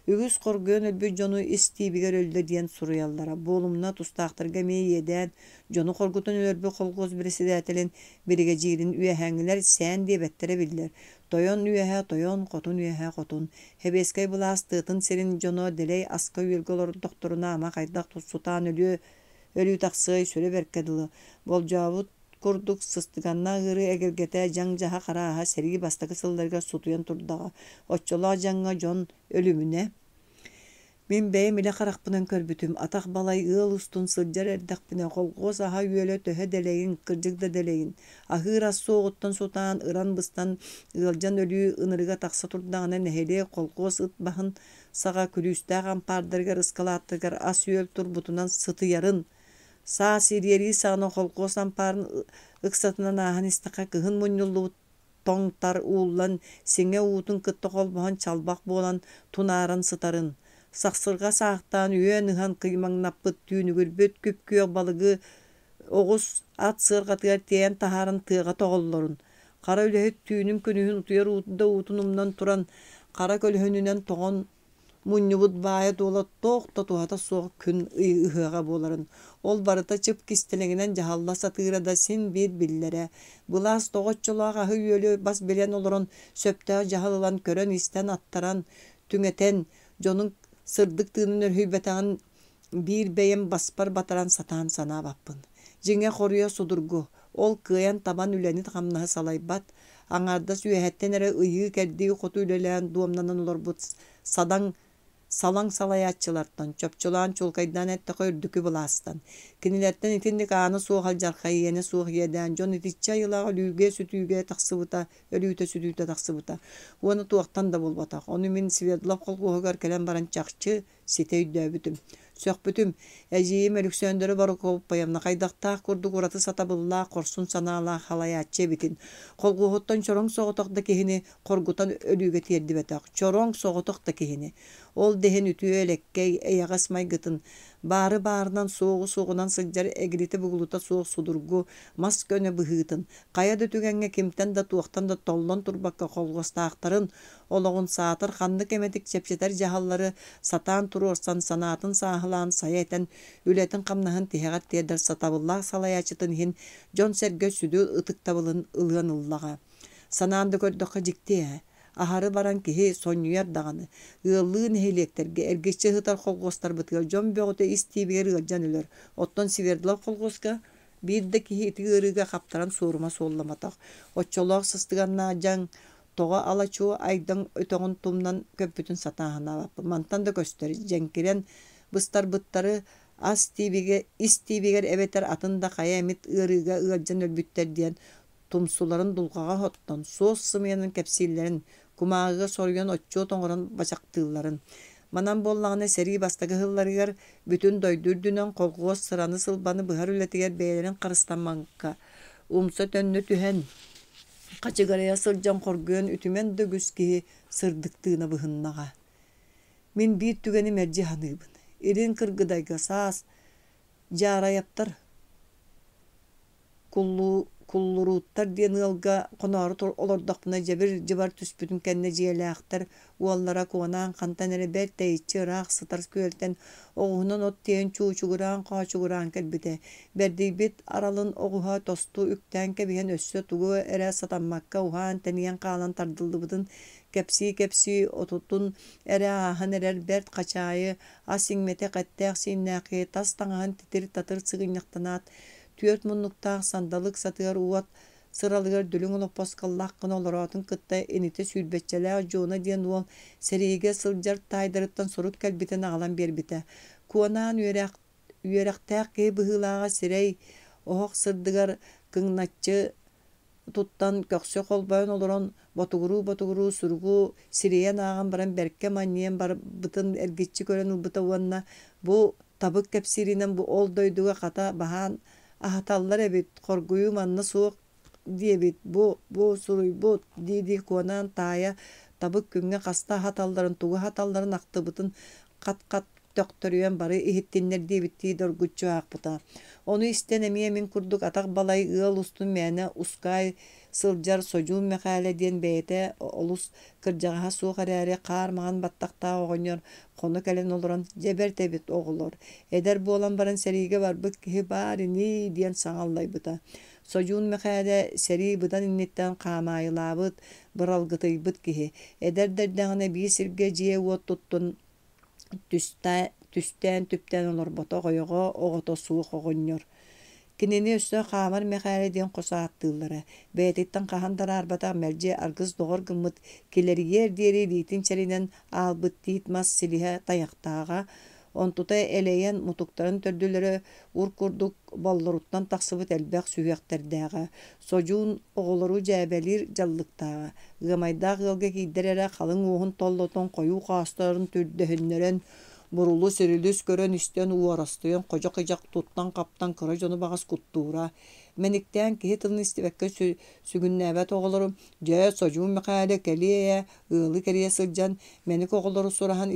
Үгүс хоргуйан өлбүт дьону ис тиибигэр өллө диэн суруйаллара. Буолумна тустаахтарга эмиэ иэдээн, дьону хоргутан өлөрбүт холкуос председателин, биригэдьиирин үөһээҥҥилэр сээн диэбэттэрэ биллэр. Тойон үөһэ тойон, хотун үөһэ хотун. Сэбиэскэй былаас тыатын сирин дьоно дэлэй аска-үөлгэ олордохторуна ама хайдах сутаан өлүө өлүү тахсыай сүрэ бэркэ дылы. Болдьообут курдук сыстыганнаах ыарыы эгэлгэтэ дьаҥ-дьаһах арааһа сэрии бастакы сылларыгар сутуйан турдаҕа. Оччолоох дьаҥҥа дьон өлүмүнэ. Мин бэйэм илэ харахпынан көрбүтүм, атах балай ыал устун сылдьар эрдэхпинэ, холхуос аһа-үөлэ төһө дэлэйин, кырдьык да дэлэйин, аһыыр ас суоҕуттан сутаан, ыран-быстан, ыалдьан өлүү ынырыга тахса турдаҕына нэһилиэк холхуос ыт баһын саҕа күлүүстээх ампаардарыгар, ыскалааттарыгар ас-үөл турбутунан сытыйарын, саас ириэрии саҕана холхуос ампаарын ыксатынан ааһан истэххэ кыһын мунньуллубут тоҥ тар ууллан, сиҥэ уутун кытта холбоһон чалбах буолан тунааран сытарын, сахсырҕа саахтаан үөн ыһан кыймаҥнаппыт түүнүгүрбүт күп-күөх балыгы оҕус ат сыарҕатыгар тиэйэн таһааран тыаҕа тоҕоллорун, хара үлэһит түүнүн-күнүһүн утуйар да уутун умнан туран, хара көлөһүнүнэн тоҕон Мунньубут баайа-дуола туох да туһата суох күн ый ыһыаҕа буоларын, ол барыта чып кистэлэҥинэн дьаһалла сатыыра да син биир биллэрэ. Былаас тоҕо оччолоох аһы-үөлү бас билэн олорон, сөптөөх дьаһал ылан көрөн-истэн аттаран, түҥэтэн, дьонун сырдык тыынын өрүһүйбэтэҕин биир бэйэм баспар батаран сатаан санаабаппын. Дьиҥэ хоруйа судургу, ол кыайан табан үлэни-хамнаһы салайбат, аҥаардас үөһэттэн эрэ ыйыы-кэрдии хоту үлэлээн дуомнанан олорбут садаҥ салаҥ салайааччылартан, чопчулаан чуолкайдаан эттэххэ үрдүкү былаастан. Кинилэртэн итинник аана суох алдьархай, иэнэ суох иэдээн дьон итиччэ айылаах өлүүгэ-сүтүүгэ тахсыбыта, өлүүтэ-сүтүүтэ тахсыбыта. Уонна туохтан да буолбатах. Ону мин Свердлов холкуоһугар кэлэн баран чахчы ситэ өйдөөбүтүм. Сөхпүтүм, эдьиийим Өлөксөөндөрө Борокуоппайабна хайдахтаах курдук ураты сатабыллаах, хорсун санаалаах халайааччы эбитин. Холхуоһуттан чороҥ соҕотох да киһини хоргутан өлүүгэ тиэрдибэтэх, чороҥ соҕотох да киһини. Ол да иһин үтүө, элэккэй, эйэҕэс майгытын, баары баарынан, суоҕу суоҕунан сылдьар эгилитэ-бугулута суох судургу, мас көнө быһыытын, хайа да түгэҥҥэ кимтэн да туохтан да толлон турбакка холхуостаахтарын, Олоҕун саатар ханнык эмэтик чэпчэтэр дьаһаллары сатаан туруорсан, санаатын сааһылаан сайа этэн, үлэтин-хамнаһын тиһэҕэр тиэрдэр сатабыллаах салайааччытын иһин дьон-сэргэ сүдү ытыктабылын ылыан ыллаҕа. Санаан да көрдөххө дьикти ээ. Аһары баран киһи сонньуйар даҕаны. Ыаллыы нэһилиэктэргэ эргиччи ыһытар холхуостарбытыгар дьон бөҕөтө ис тиибигэр ыалдьан өлөр. Оттон Свердлов холхуоска биир да киһи ити ыарыыга хаптаран суорума суолламматах. Оччолоох сыстыганнаах дьаҥ Тоҕо ала-чуо Айдаҥ өтөҕүн тумнан көппүтүн сатаан санаабаппын. Мантан да көстөр, дьэҥкирэн, Быстарбыттары ас тиибигэ, ис тиибигэр эбэтэр атын да хайа эмит ыарыыга ыалдьан өлбүттэр диэн тумсуларын дулҕаҕа оттон, суос сымыйанан кэпсииллэрин, кумааҕыга соруйан отчуот оҥорон бачахтыылларын. Манан буоллаҕына сэрии бастакы сылларыгар бүтүн дойду үрдүнэн колхуос сыраны-сылбаны быһар үлэтигэр бэйэлэрин харыстаммакка умса-төннө түһэн, хачыгырайа сылдьан хоргуйан үтүмэн да үгүс киһи сырдык тыына быһыннаҕа. Мин биир түгэни мэлдьи саныыбын. Илин Кыргыдайга саас Дьаарайаптар Куллурууттар диэн ыалга хоноору олордохпуна дьэбир-дьыбар түспүтүн кэннэ дьиэлээхтэр уоллара Куонаан хантан эрэ бэрт тэйиччи ыраах сытар күөлтэн оҕуһунан от тиэйэн чуучугураан-хоочугураан кэлбитэ. Бэрдийбит аралын оҕуһа тосту үктээн кэбиһэн өссө тугу эрэ сатаммакка уһаан-тэнийэн хаалан тардыллыбытын кэпсии-кэпсии отутун эрэ ааһан эрэр бэрт хачаайы ас иҥмэтэх эттээх-сииннээх киһи тас таҥаһын титир-татыр сыгынньахтанаат түөрт муннуктаах сандалы ыксатыгар уот сыралыгар дүлүҥ олоппоско лах гына олороотун кытта инитэ сүүрбэччэлээх Дьуона диэн уол сэриигэ сылдьар таайдарыттан сурук кэлбитин аҕалан биэрбитэ. Куонаан үөрэх, үөрэхтээх киһи быһыылааҕа сирэй оһох сырдыгар кыҥначчы туттан көхсө холбойон олорон ботугуруу-ботугуруу суругу сирийэн ааҕан баран бэркэ манньыйан барбытын эргиччи көрөн ылбыта уонна бу табык кэпсииринэн бу ол дойдуга хата баһаан аһаталлар эбит, хоргуйуу манна суох диэбит, бу, бу суруйбут дии-дии Куонаан таайа табык күҥҥэ хаста аһаталларын, тугу аһаталларын ахтыбытын хат-хат төхтөрүйэн бары иһиттиннэр диэбиттии доргуччу аахпыта. Ону истэн эмиэ мин курдук атах балай ыал устун мээнэ ускаай сылдьар Содьуун Мэхээлэ диэн бэйэтэ олус кырдьаҕаһа суох эрээри хаар маҥан баттахтаах оҕонньор хоно кэлэн олорон дьэ бэрт эбит оҕолор, эдэр буолан баран сэриигэ барбыт киһи баар ини диэн саҥа аллайбыта. Содьуун Мэхээлэ сэрии быдан инниттэн хаамаайылаабыт, быралгытыйбыт киһи. Эдэр да эрдэҕинэ биир сиргэ дьиэ-уот туттун түстээн-түптээн олорботох ойоҕо оҕото суох оҕонньор. Кинини өссө Хаамар Мэхээлэ диэн хос ааттыыллара. Бэйэтиттэн хаһан да араарбатах мэлдьи аргыс доҕор гыммыт килэрийиэр диэри илиитин чэринэн аалбыт тиит мас силиһэ тайахтааҕа, онтута элэйэн мутуктарын төрдүлэрэ ур курдук боллоруттан тахсыбыт элбэх сүһүөхтэрдээҕэ, содьуун оҕолору дьээбэлиир дьаллыктааҕа, ыамайдаах ыалга киирдэр эрэ халыҥ уоһун толлотон хойуу хоосторун түрдөһүннэрэн, бурулус-ирилис көрөн-истэн уорастыйан ходьох-идьэх туттан-хаптан кыра дьону баҕас куттуура, мэниктээн киһи тылын истибэккэ сүгүннээбэт оҕолору «Дьэ, Содьуун Мэхээлэ кэлиэ ээ, ыалы кэрийэ сылдьан, мэник оҕолору сураһан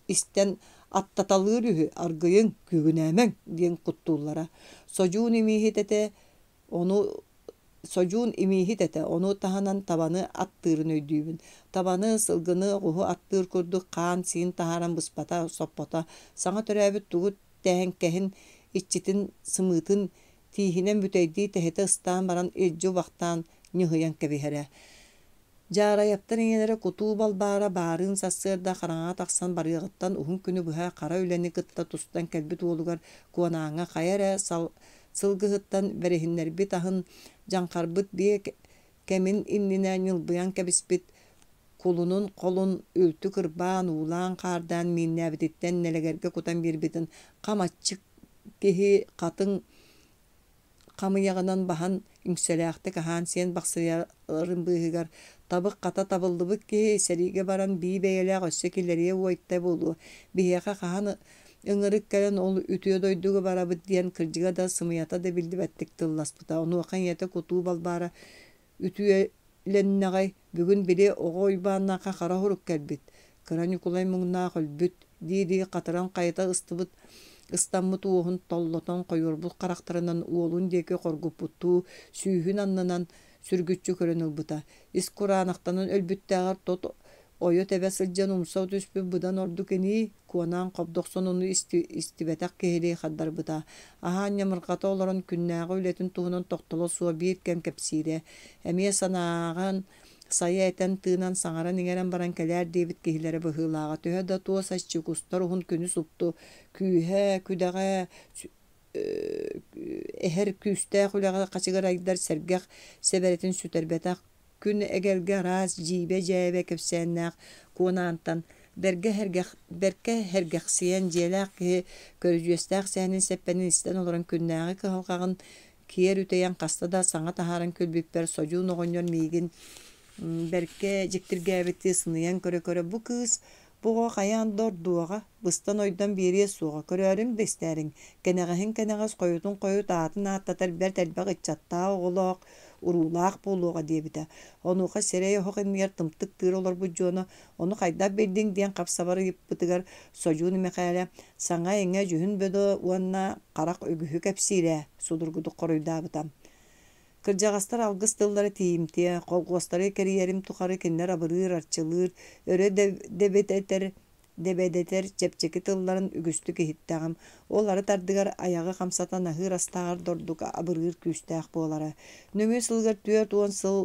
истэн аттаталыыр үһү, аргыйыҥ, күүгүнээмэҥ» диэн куттууллара. Содьуун имииһит этэ, ону Содьуун имииһит этэ, ону таһынан табаны аттыырын өйдүүбүн. Табаны, сылгыны, оҕуһу аттыыр курдук хаан-сиин таһааран быспата, соппото, саҥа төрөөбүт тугут тэһэҥкэһин, иччитин сымыытын тииһинэн бүтэйдии тэһитэ ыстаан баран илдьи убахтаан ньыһыйан кэбиһэрэ. Дьаарайаптар ийэлэрэ Кутуу Балбаара баарыын сарсыарда хараҥаҕа тахсан барыаҕыттан уһун күнү быһа хара үлэни кытта тустан кэлбит уолугар Куонааҥҥа хайа эрэ сылгыһыттан бэриһиннэрбит аһын дьаҥхарбыт биэ кэмин иннинэ ньылбыйан кэбиспит кулунун холун үлтү кырбаан, уулаан-хаардаан мииннээбититтэн нэлэгэргэ кутан биэрбитин хам аччык киһи хатыҥ хамыйаҕынан баһан үҥсэлээхтик аһаан-сиэн бахсыйарын быыһыгар табык хата табыллыбыт киһи сэриигэ баран бии бэйэлээх өссө килэриэ уойта буолуо, биһиэхэ хаһан ыҥырык кэлэн ол үтүө дойдуга барабыт диэн кырдьыга да сымыйата да биллибэттик тылласпыта. Онуоха ийэтэ Кутуу Балбаара үтүөлэннэҕэй, бүгүн били оҕо Уйбааннаахха хара оһурук кэлбит, кыра Ньукулай муҥнаах өлбүт дии-дии хатыран хайыта ыстыбыт ыстаммыт уоһун толлотон хойуорбут харахтарынан уолун диэки хоргуппуттуу сүүһүн аннынан сүргүччү көрөн ылбыта. Ис кураанахтанан өлбүттээҕэр тот ойо-тэбэ сылдьан умса түспүт быдан ордук инии, Куонаан хобдохсон ону истибэтэх киһилии хардарбыта. Аһаан ньамырҕата олорон күннээҕи үлэтин туһунан тохтоло суох биир кэм кэпсиирэ. Эмиэ санааҕын сайа этэн-тыынан, саҥаран-иҥэрэн баран кэлээр диэбит киһилэрэ быһыылааҕа. Төһө да туос аччык устар уһун күнү супту күүһэ-күдэҕэ эһэр күүстээх үлэҕэ хачыгырайдар сэргэх сэбэрэтин сүтэрбэтэх күн эгэлгэ араас дьиибэ-дьээбэ кэпсээннээх Куонаантан Бэргэ бэркэ сэргэхсийэн, дьиэлээх киһи көрүдьүөстээх сэһэнин-сэппэнин истэн олорон күннээҕи кыһалҕаҕын киэр үтэйэн хаста да саҥа таһааран күлбүппэр содьуун оҕонньор миигин бэркэ дьиктиргээбиттии сыныйан көрө-көрө бу кыыс бу оҕо хайаан да ордуоҕа, быстан-ойдон биэриэ суоҕа, көрөөрүҥ да истээриҥ, кэнэҕэһин кэнэҕэс, хойутун хойут аатын ааттатар бэрт элбэх ыччаттаах оҕолоох, уруулаах буолуоҕа диэбитэ. Онуоха сирэй оһох иннигэр тымтык тыыра олорбут дьоно ону хайдах биллиҥ диэн хапсабар ыйыппытыгар Содьуун Мэхээлэ саҥа-иҥэ дьүһүн-бодо уонна харах үгүһү кэпсиирэ судургутук хоруйдаабыта. Кырдьаҕастар алгыс тыллара тиийимтиэ, колхуостары кэрийэрим тухары кинилэр абырыыр-арчылыыр, өрө дэбидэтэр, дэбэдэтэр чэпчэки тылларын үгүстүк иһиттэҕим. Ол арыт ардыгар айаҕы хамсатан аһыыр астааҕар да ордук абырыыр күүстээх буолара. Нөҥүө сылыгар 40 сыл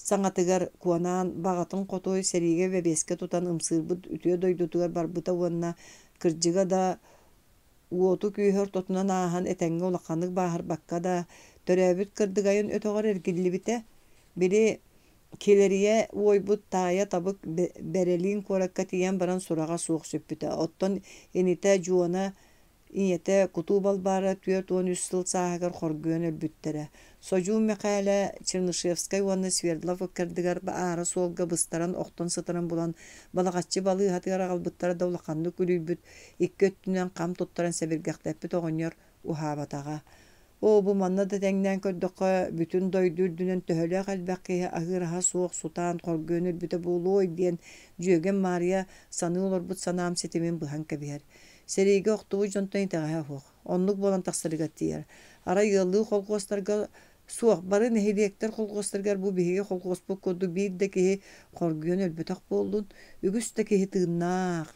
саҥатыгар Куонаан баҕатын хоту сэриигэ бэбиэскэ тутан ымсыырбыт үтүө дойдутугар барбыта уонна, кырдьыга да, уоту-күүһү ортотунан ааһан этэҥҥэ улаханнык бааһырбакка да, төрөөбүт Кырдыгайын өтөҕөр эргиллибитэ. Били килэрийэ уойбут таайа Табык Бэрэлиин куоракка тиийэн баран сураҕа суох сүппүтэ. Оттон инитэ Дьуона Ийэтэ Кутуу Балбаара 43 сыл сааһыгар хоргуйан өлбүттэрэ. Содьуун Мэхээлэ Чернышевскай уонна Свердлов ыккардыгар аара суолга быстаран охтон сытарын булан Балаҕаччы балыыһатыгар аҕалбыттара да улаханнык үлүйбүт, икки өттүнэн хам туттаран сэбиргэхтэппит оҕонньор уһаабатаҕа. Оо, бу манна да тэҥнээн көрдөххө, бүтүн дойду үрдүнэн төһөлөөх элбэх киһи аһыыр аһа суох сутаан хоргуйан өлбүтэ буолуой диэн дьүөгэм Маарыйа саныы олорбут санаам ситимин быһан кэбиһэр. Сэриигэ охтубут дьонтон итэҕэһэ суох. Оннук буолан тахсарыгар тиийэр. Арай ыаллыы холхуостарга суох, бары нэһилиэктэр холхуостарыгар бу биһиги холхуоспут курдук биир да киһи хоргуйан өлбөтөх буоллун, үгүс да киһи тыыннаах.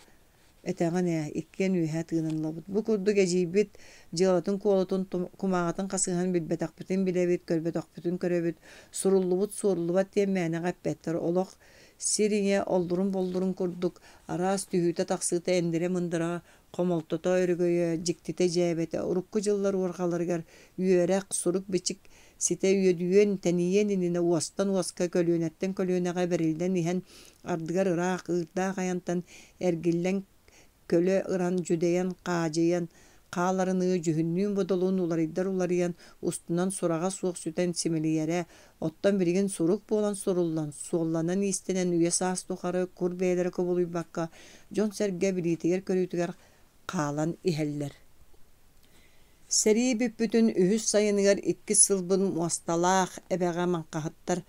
Этэҕин ээ, иккиэн үөһэ тыынан ылабыт. Бу курдук эдьиийбит дьыалатын-куолутун, кумааҕытын хасыһан билбэтэхпитин билэбит, көрбөтөхпүтүн көрөбүт, суруллубут суоруллубат диэн мээнэҕэ эппэттэр. Олох Сир ийэ оллурун-боллурун курдук араас түһүүтэ-тахсыыта эндирэ-мындыра, хомолтото өрөгөйө, дьиктитэ-дьээбэтэ урукку дьыллар уорҕаларыгар үөрэх, сурук-бичик ситэ үөдүйүөн, тэнийиэн иннинэ уостан уоска, көлүөнэттэн көлүөнэҕэ бэриллэн иһэн, ардыгар ыраах, ыырдаах айантан эргиллэн көлө ыран дьүдэйэн хаадьыйан хааларыныы дьүһүннүүн-бодолуун уларыйдар уларыйан, устунан сураҕа суох сүтэн симэлийэрэ, оттон билигин сурук буолан суруллан, суолланан-иистэнэн үйэ-саас тухары кур бэйэлэрэ кубулуйбакка, дьон-сэргэ билиитигэр-көрүүтүгэр хаалан иһэллэр. Сэрии бүппүтүн үһүс сайыныгар иккис сылбын Муосталаах эбэҕэ маҥхаһыттар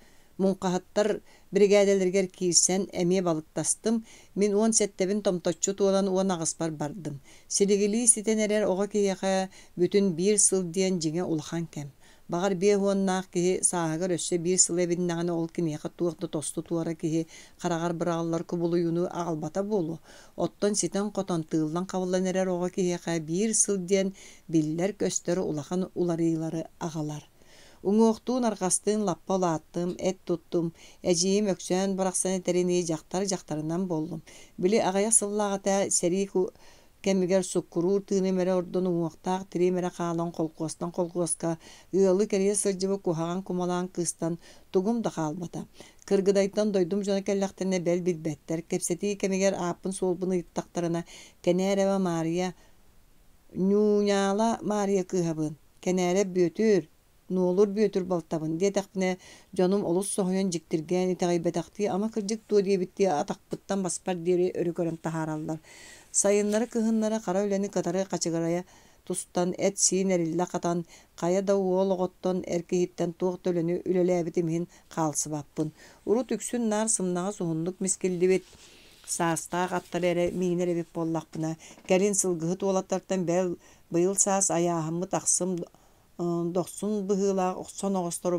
муҥхаһыттар биригээдэлэригэр киирсэн, эмиэ балыктастым. Мин 17-бин томточчу туолан 18-пар бардым. Силигилии ситэн эрэр оҕо киһиэхэ бүтүн биир сыл диэн дьиҥэ улахан кэм. Баҕар, биэс уоннаах киһи сааһыгар өссө биир сыл эбиннэҕинэ ол киниэхэ туох да тосту-туора киһи хараҕар быраҕыллар кубулуйууну аҕалбата буолуо. Оттон ситэн-хотон, тыыллан-хабыллан эрэр оҕо киһиэхэ биир сыл диэн биллэр-көстөр улахан уларыйыылары аҕалар. Уҥуохтуун-арҕастыын лаппа улааттым, эт туттум, эдьиийим Өксөөн барахсан этэринии дьахтар дьахтарынан буоллум. Били аҕыйах сыллааҕыта сэрии кэмигэр суккуруур тыыным эрэ ордон уҥуохтаах тириим эрэ хаалан холкуостан холкуоска ыалы кэрийэ сылдьыбыт куһаҕан кумалаан кыыстан тугум да хаалбата. Кыргыдайтан дойдум дьоно кэллэхтэринэ бэл билбэттэр, кэпсэтии кэмигэр ааппын-суолбун ыйыттахтарына Кэнээрэбэ Маарыйа Ньууньаала Маарыйа кыыһабын, Кэнээрэп Бүөтүр, Нуолур Бүөтүр балтабын диэтэхпинэ, дьонум олус соһуйан дьиктиргээн итэҕэйбэтэхтии ама кырдьык дуо диэбиттии атахпыттан баспар диэри өрө көрөн таһаараллар. Сайыннары-кыһыннары хара үлэни кытары хачыгырайа тустан, эт-сиин эриллэ хатан, хайа да уол оҕоттон, эр киһиттэн туох да үлэни үлэлээбитим иһин хаалсыбаппын. Урут үксүн наар сымнаҕас уһуннук мискиллибит саастаах аттары эрэ миинэр эбит буоллахпына, кэлин сылгыһыт уолаттартан бэл быйыл саас айааһыммыт ахсым дохсун быһыылаах соноҕостору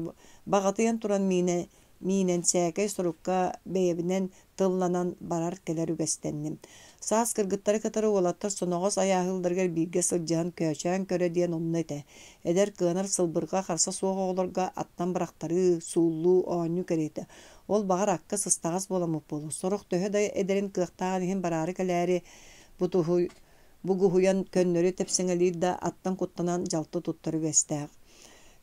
баҕатыйан туран миинэ миинэн сээкэй сурукка бэйэбинэн тылланан барар-кэлэр үгэстэнним. Саас кыргыттары кытары уолаттар соноҕос айааһыылларыгар бииргэ сылдьыһан көөчөөн көрө диэн онно этэ. Эдэр кыанар сылбырҕа харса суох оҕолорго аттан бырахтарыы, сууллуу, оонньуу кэриэтэ. Ол баҕар акка сыстаҕас буоламмыт буолуо. Сорох төһө да эдэрин кыахтааҕын иһин бараары-кэлээри бутуһуй Бугуһуйан көннөрү тэпсэҥэлиир да аттан куттанан дьалты туттар үгэстээх.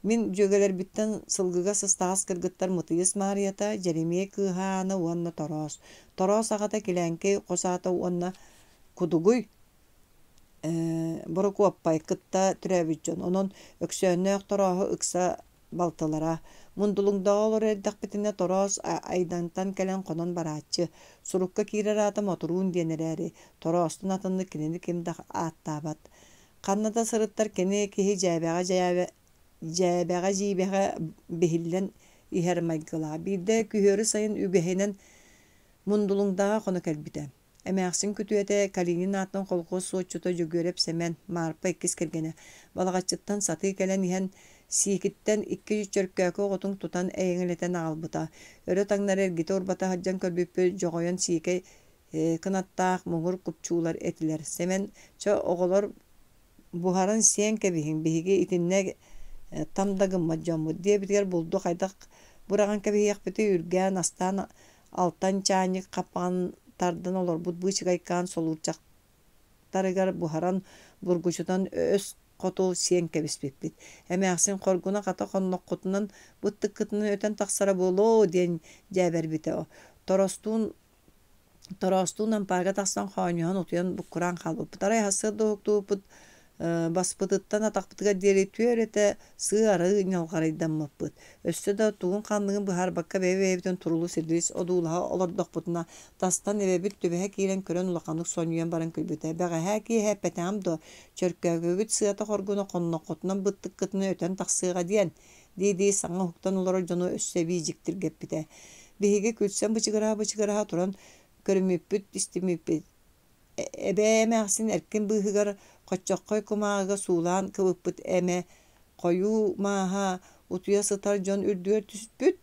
Мин дьүөгэлэрбиттэн сылгыга сыстаҕас кыргыттар Мытыйыс Маарыйата, Дьэримиэй кыыһа Аана уонна Тороос. Тороос аҕата Килээҥкэй хос аата уонна Кудугуй Борокуоппай кытта төрөөбүт дьон. Онон Өксөөннөөх Torооһу ыкса балтылара. Мундулуҥдаҕа олорор эрдэхпитинэ Тороос Айдантан кэлэн хонон барааччы. Сурукка киирэр аата Мотуруун диэн эрээри, Тороостон атыннык кинини ким да ааттаабат. Ханна да сырыттар кини киһи дьээбэҕэ-дьиибэҕэ биһиллэн иһэр майгылаах. Биирдэ күһүөрү сайын үгэһинэн Мундулуҥдаҕа хоно кэлбитэ. Эмээхсин күтүөтэ, Калинин аатынан колхуос суотчута Дьөгүөрэп Сэмэн, Маарпа иккис кэргэнэ, Балаҕаччыттан сатыы кэлэн иһэн, Сиикиттэн икки чөркөөкү оҕотун тутан эйэҥэлэтэн аҕалбыта. Өрө-таҥнары эргитэ-урбата сылдьан көрбүппүт, дьоҕойон сиикэй кынаттаах муҥур купчуулар этилэр. Сэмэн, чэ, оҕолор буһаран сиэн кэбиһиҥ, биһиги итиннэ там да гыммат дьоммут диэбитигэр булду хайдах быраҕан кэбиһиэхпитий, үргээн, астаан алтан чаанньык хаппаҕын тардан олорбут быычыкайкаан солуурчахтарыгар буһаран бургучутан өс хоту сиэн кэбиспиппит. Эмээхсин хоргуна хата хонноххутунан быттыккытынан өтөн тахсара буолуо диэн дьээбэрбитэ. Торостуун Тороостуун ампаарга тахсан хоонньоһон утуйан буккураан хаалбыппыт. Арай сарсыарда уһуктубуппут баспытыттан атахпытыгар диэри түөрэтэ сыа-арыы ньалҕарайдаммыппыт. Өссө да тугун-ханныгын быһаарбакка бэйэ-бэйэбитин турулус-ирдирис одуулаһа олордохпутуна, тастан эбэбит түбэһэ киирэн көрөн улаханнык сонньуйан баран күлбүтэ: «Бэҕэһээ киэһэ эппэтэҕим дуо, чөркөөкүгүт сыата хоргуна хонноххутунан быттыккытынан өтөн тахсыаҕа диэн» дии-дии саҥа уһуктан олорор дьону өссө эбии дьиктиргэппитэ. Биһиги күлсэн бычыгыраһа-бычыгыраһа туран көрүммүппүт-истиммиппит. Эбээ эмээхсин эркин быыһыгар хоччоххой кумааҕыга суулаан кыбыппыт эмэ хойуу мааһа утуйа сытар дьон үрдүгэр түспүт,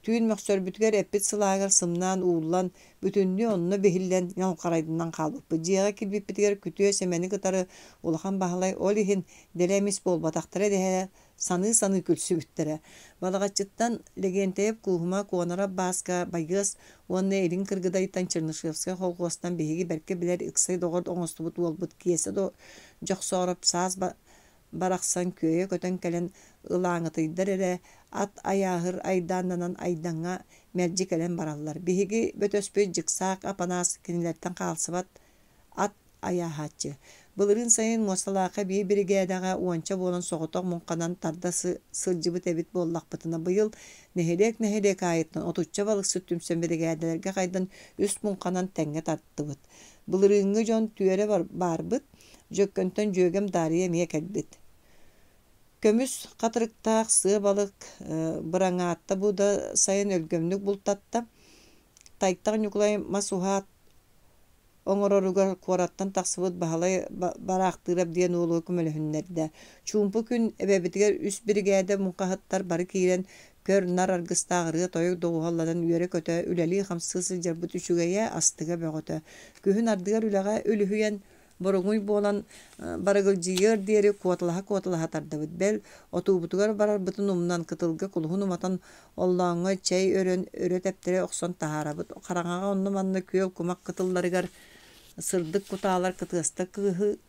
түүн мөхсөрбүтүгэр эппит сылааһыгар сымнаан ууллан, бүтүннүү онно биһиллэн ньалҕарайданан хаалбыппыт. Дьиэҕэ киирбиппитигэр күтүө Сэмэни кытары Улахан Баһылай ол иһин дэлэ эмис буолбатахтара дэһэ саныы-саныы күлсүбүттэрэ. Балаҕаччыттан Лэгиэнтэйэп Кууһума, Куонарап Бааска, Байыас уонна Илин Кыргыдайтан Чернышевскай холхуостан биһиги бэркэ билэр ыксай доҕор оҥостубут уолбут Киэсэ Дьохсоороп саас барахсан күөйэ көтөн кэлэн ылааҥытыйдар эрэ ат айааһыр айдааннанан Айдаҥҥа мэлдьи кэлэн бараллар. Биһиги бөтөспүт Дьыксаак Апанаас кинилэртэн хаалсыбат ат айааһааччы. Былырыын сайын Муосталаахха биир биригээдэҕэ уонча буолан соҕотох муҥханан тарда сылдьыбыт эбит буоллахпытына, быйыл нэһилиэк-нэһилиэк аайыттан отучча балыксыт түмсэн биригээдэлэргэ хайдан үс муҥханан тэҥҥэ тартыбыт. Былырыыҥҥы дьон түөрэ баарбыт, Дьөккөнтөн дьүөгэм Дарья эмиэ кэлбит. Көмүс хатырыктаах сыа балык быраҥаатта бу да сайын өлгөмнүк бултатта. Тайтах Ньукулай мас уһаат оҥороругар куораттан тахсыбыт Баһылай Бараахтыырап диэн уолу көмөлөһүннэрдэ. Чуумпу күн эбэбитигэр үс биригээдэ муҥхаһыттар бары киирэн көр-нар аргыстаах ырыа-тойук доҕуһуолланан үөрэ-көтө үлэлии-хамсыы сылдьарбыт үчүгэйэ, астыга бөҕөтө. Күһүн ардыгар үлэҕэ үлүһүйэн боруҥуй буолан барыгылдьыйыар диэри куоталаһа-куоталаһа тардабыт. Бэл, отуубутугар барарбытын умнан, кытылга кулуһун уматан, оллооҥҥо чэй өрөн, өрө тэптэрэ охсон таһаарабыт. Хараҥаҕа онно-манна күөл кумах кытылларыгар сырдык кутаалар кытыаста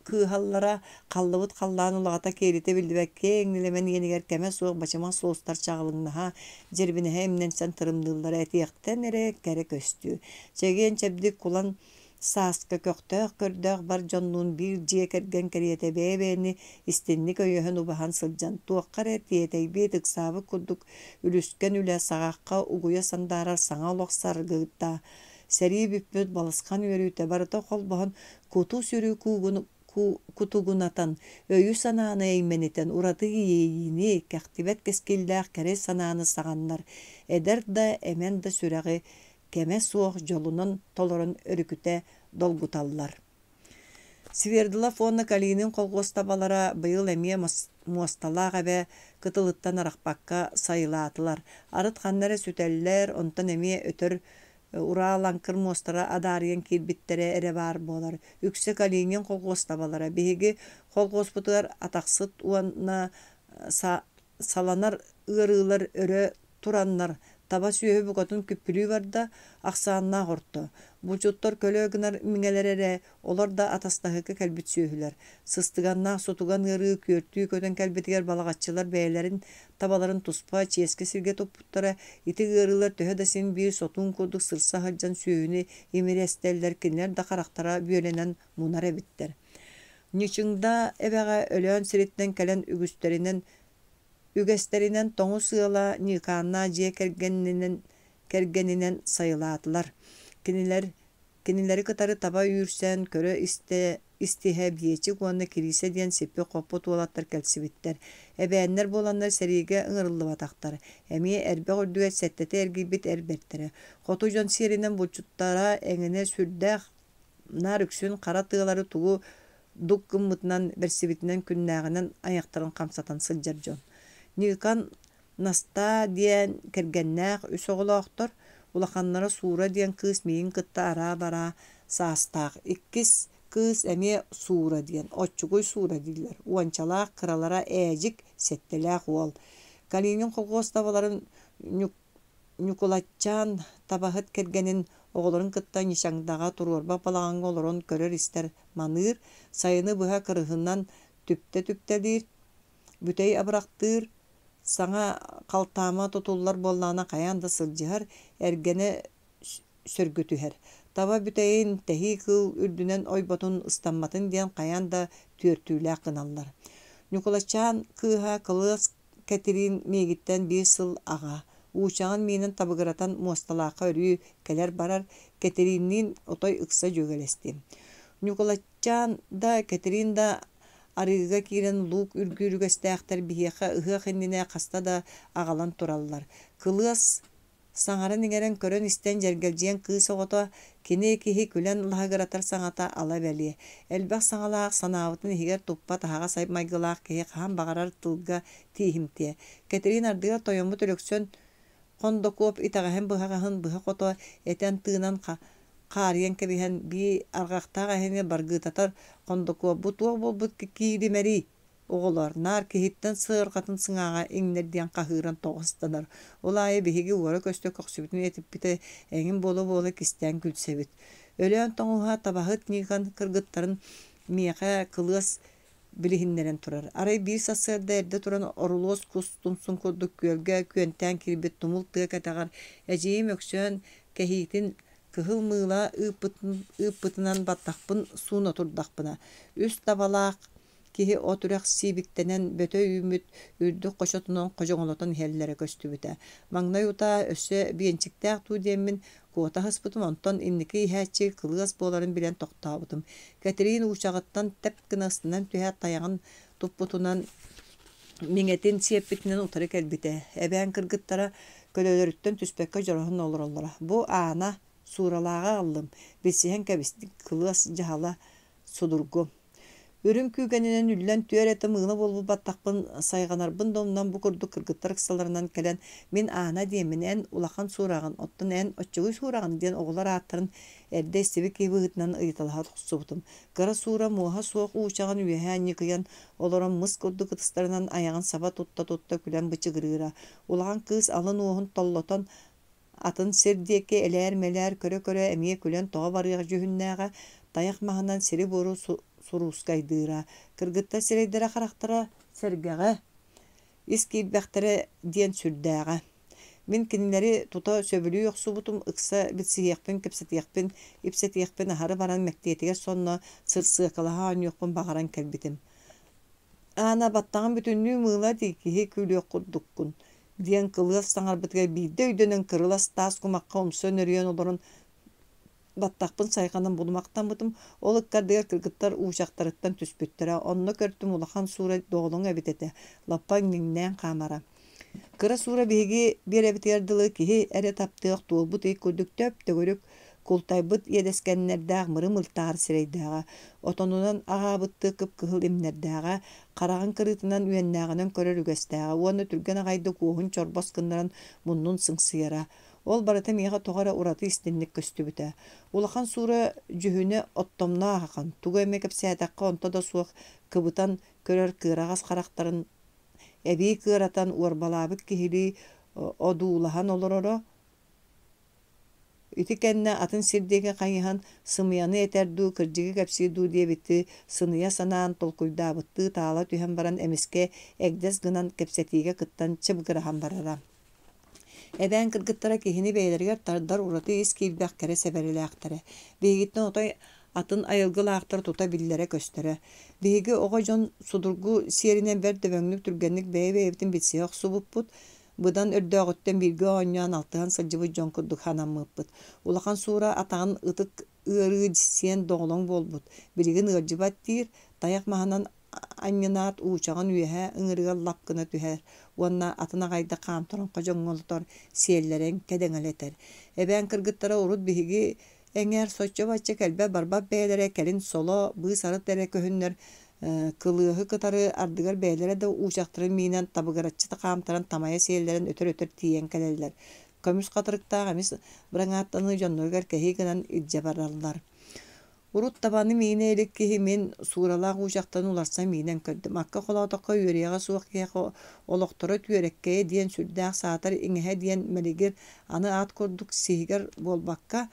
кыыһаллара, халлыбыт халлаан улаҕата киэлитэ биллибэт киэҥ нэлэмэн иэнигэр кэмэ суох бачымах сулустар чаҕылыҥнаһа, дьирибинэһэ имнэнсэн тырымныыллара этиэхтэн эрэ кэрэ көстүү. Чэгиэн-чэбдик кулан Сааска көхтөөх көрдөөх бар дьоннуун биир дьиэ кэргэн кэриэтэ бэйэ-бэйэни истинник өйөһөн-убаһан сылдьан, туохха эрэ тиэтэйбит, ыксаабыт курдук үлүскэн үлэ саҕахха угуйа сандаарар саҥа олох саргыта, сэрии бүппүт балысхан үөрүүтэ барыта холбоһон куту-сүрү кутугунатан, өйү-санааны эймэнитэн ураты иэйиини, кэхтибэт кэскиллээх кэрэ санааны саҕаннар, эдэр да, эмэн да сүрэҕи кэмэ суох дьолунан толорон өрүкүтэ долгуталлар. Свердлов уонна Калинин колхуос табалара быйыл эмиэ муосталаах эбэ кытылыттан арахпакка сайылаатылар. Арыт ханна эрэ сүтэллэр, онтон эмиэ өтөр ураа-лаҥкыр муостара адаарыйан киирбиттэрэ эрэ баар буолар. Үксэ Калинин колхуос табалара. Биһиги колхуоспутугар атахсыт уонна саланар ыарыылар өрө тураннар, Таба сүөһү букатын күппүлүү барда, ахсааннаах орто. Булчуттар көлө гынар миҥэлэрэ эрэ, олор да атастаһыыга кэлбит сүөһүлэр. Сыстыганнаах сутуган ыарыы күөртүү көтөн кэлбитигэр балаҕаччылар бэйэлэрин табаларын туспа, чиэски сиргэ туппуттара. Ити ыарыылар төһө да син биир сотуун курдук сырса сылдьан сүөһүнү имири эстэллэр, кинилэр да харахтара бүөлэнэн мунар эбиттэр. Ньычыҥда эбэҕэ Өлөөн сириттэн кэлэн үгүстэринэн үгэстэринэн тоҥус ыала Ньыыкааннаах дьиэ кэргэнинэн, кэргэнинэн сайылаатылар. Кинилэр кинилэри кытары таба үүрсэн, көрө-истэ истиһэ Биэчик уонна Кириисэ диэн сиппит-хоппут уолаттар кэлсибиттэр. Эбээннэр буоланнар сэриигэ ыҥырыллыбатахтар. Эмиэ эрбэх үрдүгэр сэттэтэ эргийбит эр бэртэрэ. Хоту дьон сиэринэн булчуттара эҥинэ сүрдээх наар үксүн хара тыалары тугу дук гыммытынан, бэрсибитинэн күннээҕинэн айахтарын хамсатан сылдьар дьон. Ньыыкан Настаа диэн кэргэннээх үс оҕолоохтор, улаханнара Суура диэн кыыс миигин кытта араа-бараа саастаах, иккис кыыс эмиэ Суура диэн, Оччугуй Суура дииллэр, уончалаах, кыралара Ээдьик, сэттэлээх уол. Калинин колхуос табаларын Ньукулаччаан табаһыт кэргэнин оҕолорун кытта Ньычаҥдаҕа туруорбах балаҕаҥҥа олорон көрөр-истэр маныыр, сайыны быһа кырыһынан түптэ түптэлиир, бүтэй абырахтыыр, саҥа халтаама тутуллар буоллаҕына хайаан да сылдьыһар, эргэнэ сөргүтүһэр. Таба бүтэйин, тэһии кыыл үрдүнэн ойботун, ыстамматын диэн хайаан да түөртүүлээх гыналлар. Ньукулаччаан кыыһа Кылыас Кэтириин миигиттэн биир сыл аҕа, уучаҕын миинэн табыгыратан муосталаахха өрүү кэлэр-барар, Кэтириинниин отой ыкса дьүөгэлэстим. Ньукулаччаан да, Кэтириин да арыыга киирэн луук үргүүр үгэстээхтэр биһиэхэ ыһыах иннинэ хаста да аҕалан тураллар. Кылыас Саҥаран-иҥэрэн, көрөн-истэн дьэргэлдьийэн кыыс оҕото, кини киһи күлэн лаһыгыратар саҥата ала бэлиэ. Элбэх саҥалаах, санаабытын иһигэр туппат аһаҕас майгылаах киһи хаһан баҕарар тылга тииһимтиэ. Кэтириин ардыгар тойоммут Өлөксөөн Хондокуоп итэҕэһин-быһаҕаһын быһа-хото этэн-тыынан хаарыйан кэбиһэн, бии арҕахтаах эһэни баргыытатар Хондокуоппут туох буолбут кииримэрий? Оҕолоор, наар киһиттэн сыарҕатын сыҥааҕа иҥнэр диэн хаһыыран тоҕо ыстанар. Ол аайы биһиги уора-көстө көхсүбүтүн этиппитэ эҥин буола-буола кистээн күлсэбит. Өлөөн тоҥуһа табаһыт Ньыыкан кыргыттарын миэхэ кылыас билиһиннэрэн турар. Арай биир сарсыарда эрдэ туран орулуос кус тумсун курдук күөлгэ күөнтээн киирбит тумул тыа кэтэҕэр эдьиийим Өксөөн кэһиитин кыһыл мыыла ыыппытынан баттахпын сууна турдахпына, үс табалаах Киһи от үрэх сиибиктэнэн бөтө үүммүт үрдүк хочотунан ходьоҥолотон иһэллэрэ көстүбүтэ. Маҥнай утаа өссө биэнчиктээх дуу диэммин куота сыспытым, онтон инники иһээччи кылыас буоларын билэн тохтообутум. Кэтириин уучаҕыттан тэп гына ыстанан түһээт тайаҕын туппутунан миҥэтин сиэппитинэн утары кэлбитэ. Эбээн кыргыттара көлөлөрүттэн түспэккэ дьороһон олороллоро. Бу Аана Сууралааҕы аҕаллым, билсиһэн кэбистик, кылыас дьаһала судургу. Үрүҥ күүгэнинэн үллэн түөр этэ мыыла буолбут баттахпын сайҕанарбын да умнан бу курдук кыргыттар ыксаларынан кэлэн мин Аана диэммин, эн улахан суораҕын, оттон эн оччугуй суораҕын диэн оҕолор ааттарын эрдэ истибит киһи быһыытынан ыйыталаһа охсубутум. Кыра суура муоһа суох уучаҕын үөһэ ньыкыйан олорон мыс курдук ытыстарынан айаҕын саба тутта-тутта күлэн бычыгырыыра. Улахан кыыс алын уоһун толлотон Атын сир диэки элээр-мэлээр көрө-көрө эмиэ күлэн тоҕо барыах дьүһүннээҕэ, тайах маһынан сири-буору суруускайдыыра, кыргыттар сирэйдэрэ-харахтара сэргэҕэ, ис киирбэхтэрэ диэн сүрдээҕэ. Мин кинилэри тута сөбүлүү охсубутум, ыкса билсиһиэхпин, кэпсэтиэхпин, ипсэтиэхпин аһары баран мэктиэтигэр сонно сырсыакалаһа оонньуохпун баҕаран кэлбитим. Аана баттаҕын бүтүннүү мыыла дии киһи күлүөх курдуккун диэн кылыас саҥарбытыгар биирдэ өйдөнөн кырылас таас кумахха умса нөрүйэн олорон баттахпын сайҕанан булумахтаммытым. Ол ыккардыгар кыргыттар уучахтарыттан түспүттэрэ. Онно көртүм улахан суура доҕолоҥ эбит этэ, лаппа иҥниҥнээн хаамара. Кыра суура биһиги биэрэбитигэр дылы киһи эрэ таптыах туолбут ый курдук төп-төгүрүк култайбыт иэдэскэннэрдээх мыры-мылтаҕар сирэйдээҕэ, отонунан аҕаабыттыы кып-кыһыл имнэрдээҕэ, хараҕын кырыытынан үөннээҕинэн көрөр үгэстээҕэ уонна түргэн аҕайдык уоһун чорбос гыннаран муннун сыҥсыйара. Ол барыта миэхэ тоҕо эрэ ураты истинник көстүбүтэ. Улахан суура дьүһүнэ оттомноох ахан, тугу эмэ кэпсээтэххэ онто да суох кыбытан көрөр кыараҕас харахтарын эбии кыаратан уорбалаабыт киһилии Одуулаһан олороро. Ити кэннэ атын сир диэки хайыһан, сымыйаны этэр дуу, кырдьыгы кэпсиир дуу диэбиттии, сыныйа санаан, толкуйдаабыттыы таала түһэн баран, эмискэ эгдэс гынан кэпсэтиигэ кыттан чыбыгыраһан барара. Эбээн кыргыттара киһини бэйэлэригэр тардар ураты ис киирбэх кэрэ сэбэрэлээхтэрэ. Биһигиттэн отой атын айылгылаахтара тута биллэрэ-көстөрө. Биһиги оҕо дьон судургу сиэринэн бэрт дөбөҥнүк түргэнник бэйэ-бэйэбитин билсиһэ охсубуппут, быдан өрдөөҕүттэн бииргэ оонньоон, алтыһан сылдьыбыт дьон курдук санаммыппыт. Улахан Суура атаҕын ытык ыарыы сиэн доҕолоҥ буолбут, билигин ыалдьыбат диир, тайах маһынан анньынаат уучаҕын үөһэ ыҥырыгар лап гына түһэр уонна атын аҕайдык хаамтаран ходьоҥолотор, сиэллэрэн кэдэҥэлэтэр. Эбээн кыргыттара урут биһиги эҥээр соччо-бачча кэлбэт-барбат бэйэлэрэ кэлин соло, быыс-арыт эрэ көһүннэр Кылыаһы кытары ардыгар бэйэлэрэ да уучахтарын миинэн табыгыраччы хаамтаран тамайа сиэллэрэн өтөр-өтөр тиийэн кэлэллэр. Көмүс хатырыктаах эмис быраҥааттаны дьонноругар кэһии гынан илдьэ бараллар. Урут табаны миинэ илик киһи мин сууралаах уучахтан уларсан миинэн көрдүм. Акка холоотоххо үөрүйэҕэ суох киһиэхэ олохторо түөрэккэйэ диэн сүрдээх саатар иҥэһэ диэн мэлигир аны ат курдук сиһигэр буолбакка,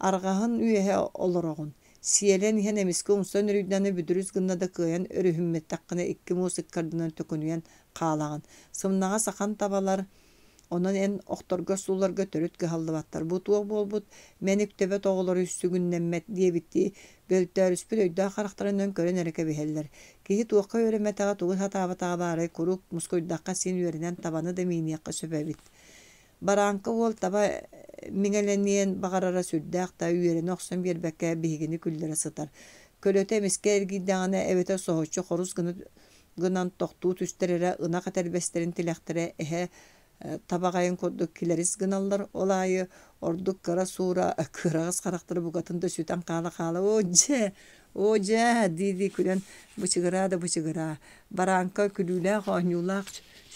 арҕаһын үөһэ олороҕун. Сиэлэн иһэн эмискэ умса нөрүйдэни бүдүрүс гынна да кыайан өрүһүммэтэххинэ икки муус ыккардынан төкүнүйэн хаалаҕын. Сымнаҕас ахан табалар Онон эн охторго-суулларга төрүт кыһаллыбаттар. Бу туох буолбут мэник төбө оҕолору сүгүннэммэт диэбиттии, бөлтөөрүспүт өйдөөх харахтарынан көрөн эрэ кэбиһэллэр. Киһи туохха үөрэммэтэҕэ, тугу сатаабатаҕа баарай, куруук мускуйдахха син үөрэнэн табаны да мииниэххэ сөп эбит. Барааҥка уол таба миҥэлэниэн баҕарара сүрдээх да, үөрэнэ охсон биэрбэккэ биһигини күллэрэ сытар. Көлөтө эмискэ эргийдэҕинэ эбэтэр соһуччу хорус гына гынан тохтуу түстэр эрэ ынах этэрбэстэрин тилэхтэрэ эһэ табаҕайын курдук килэрис гыналлар. Ол аайы ордук кыра суура кыараҕас харахтара букатын да сүтэн хаала-хаала «Оо дьэ, оо дьэ» дии-дии күлэн бычыгыраа да бычыгыраа. Барааҥка күлүүлээх оонньуулаах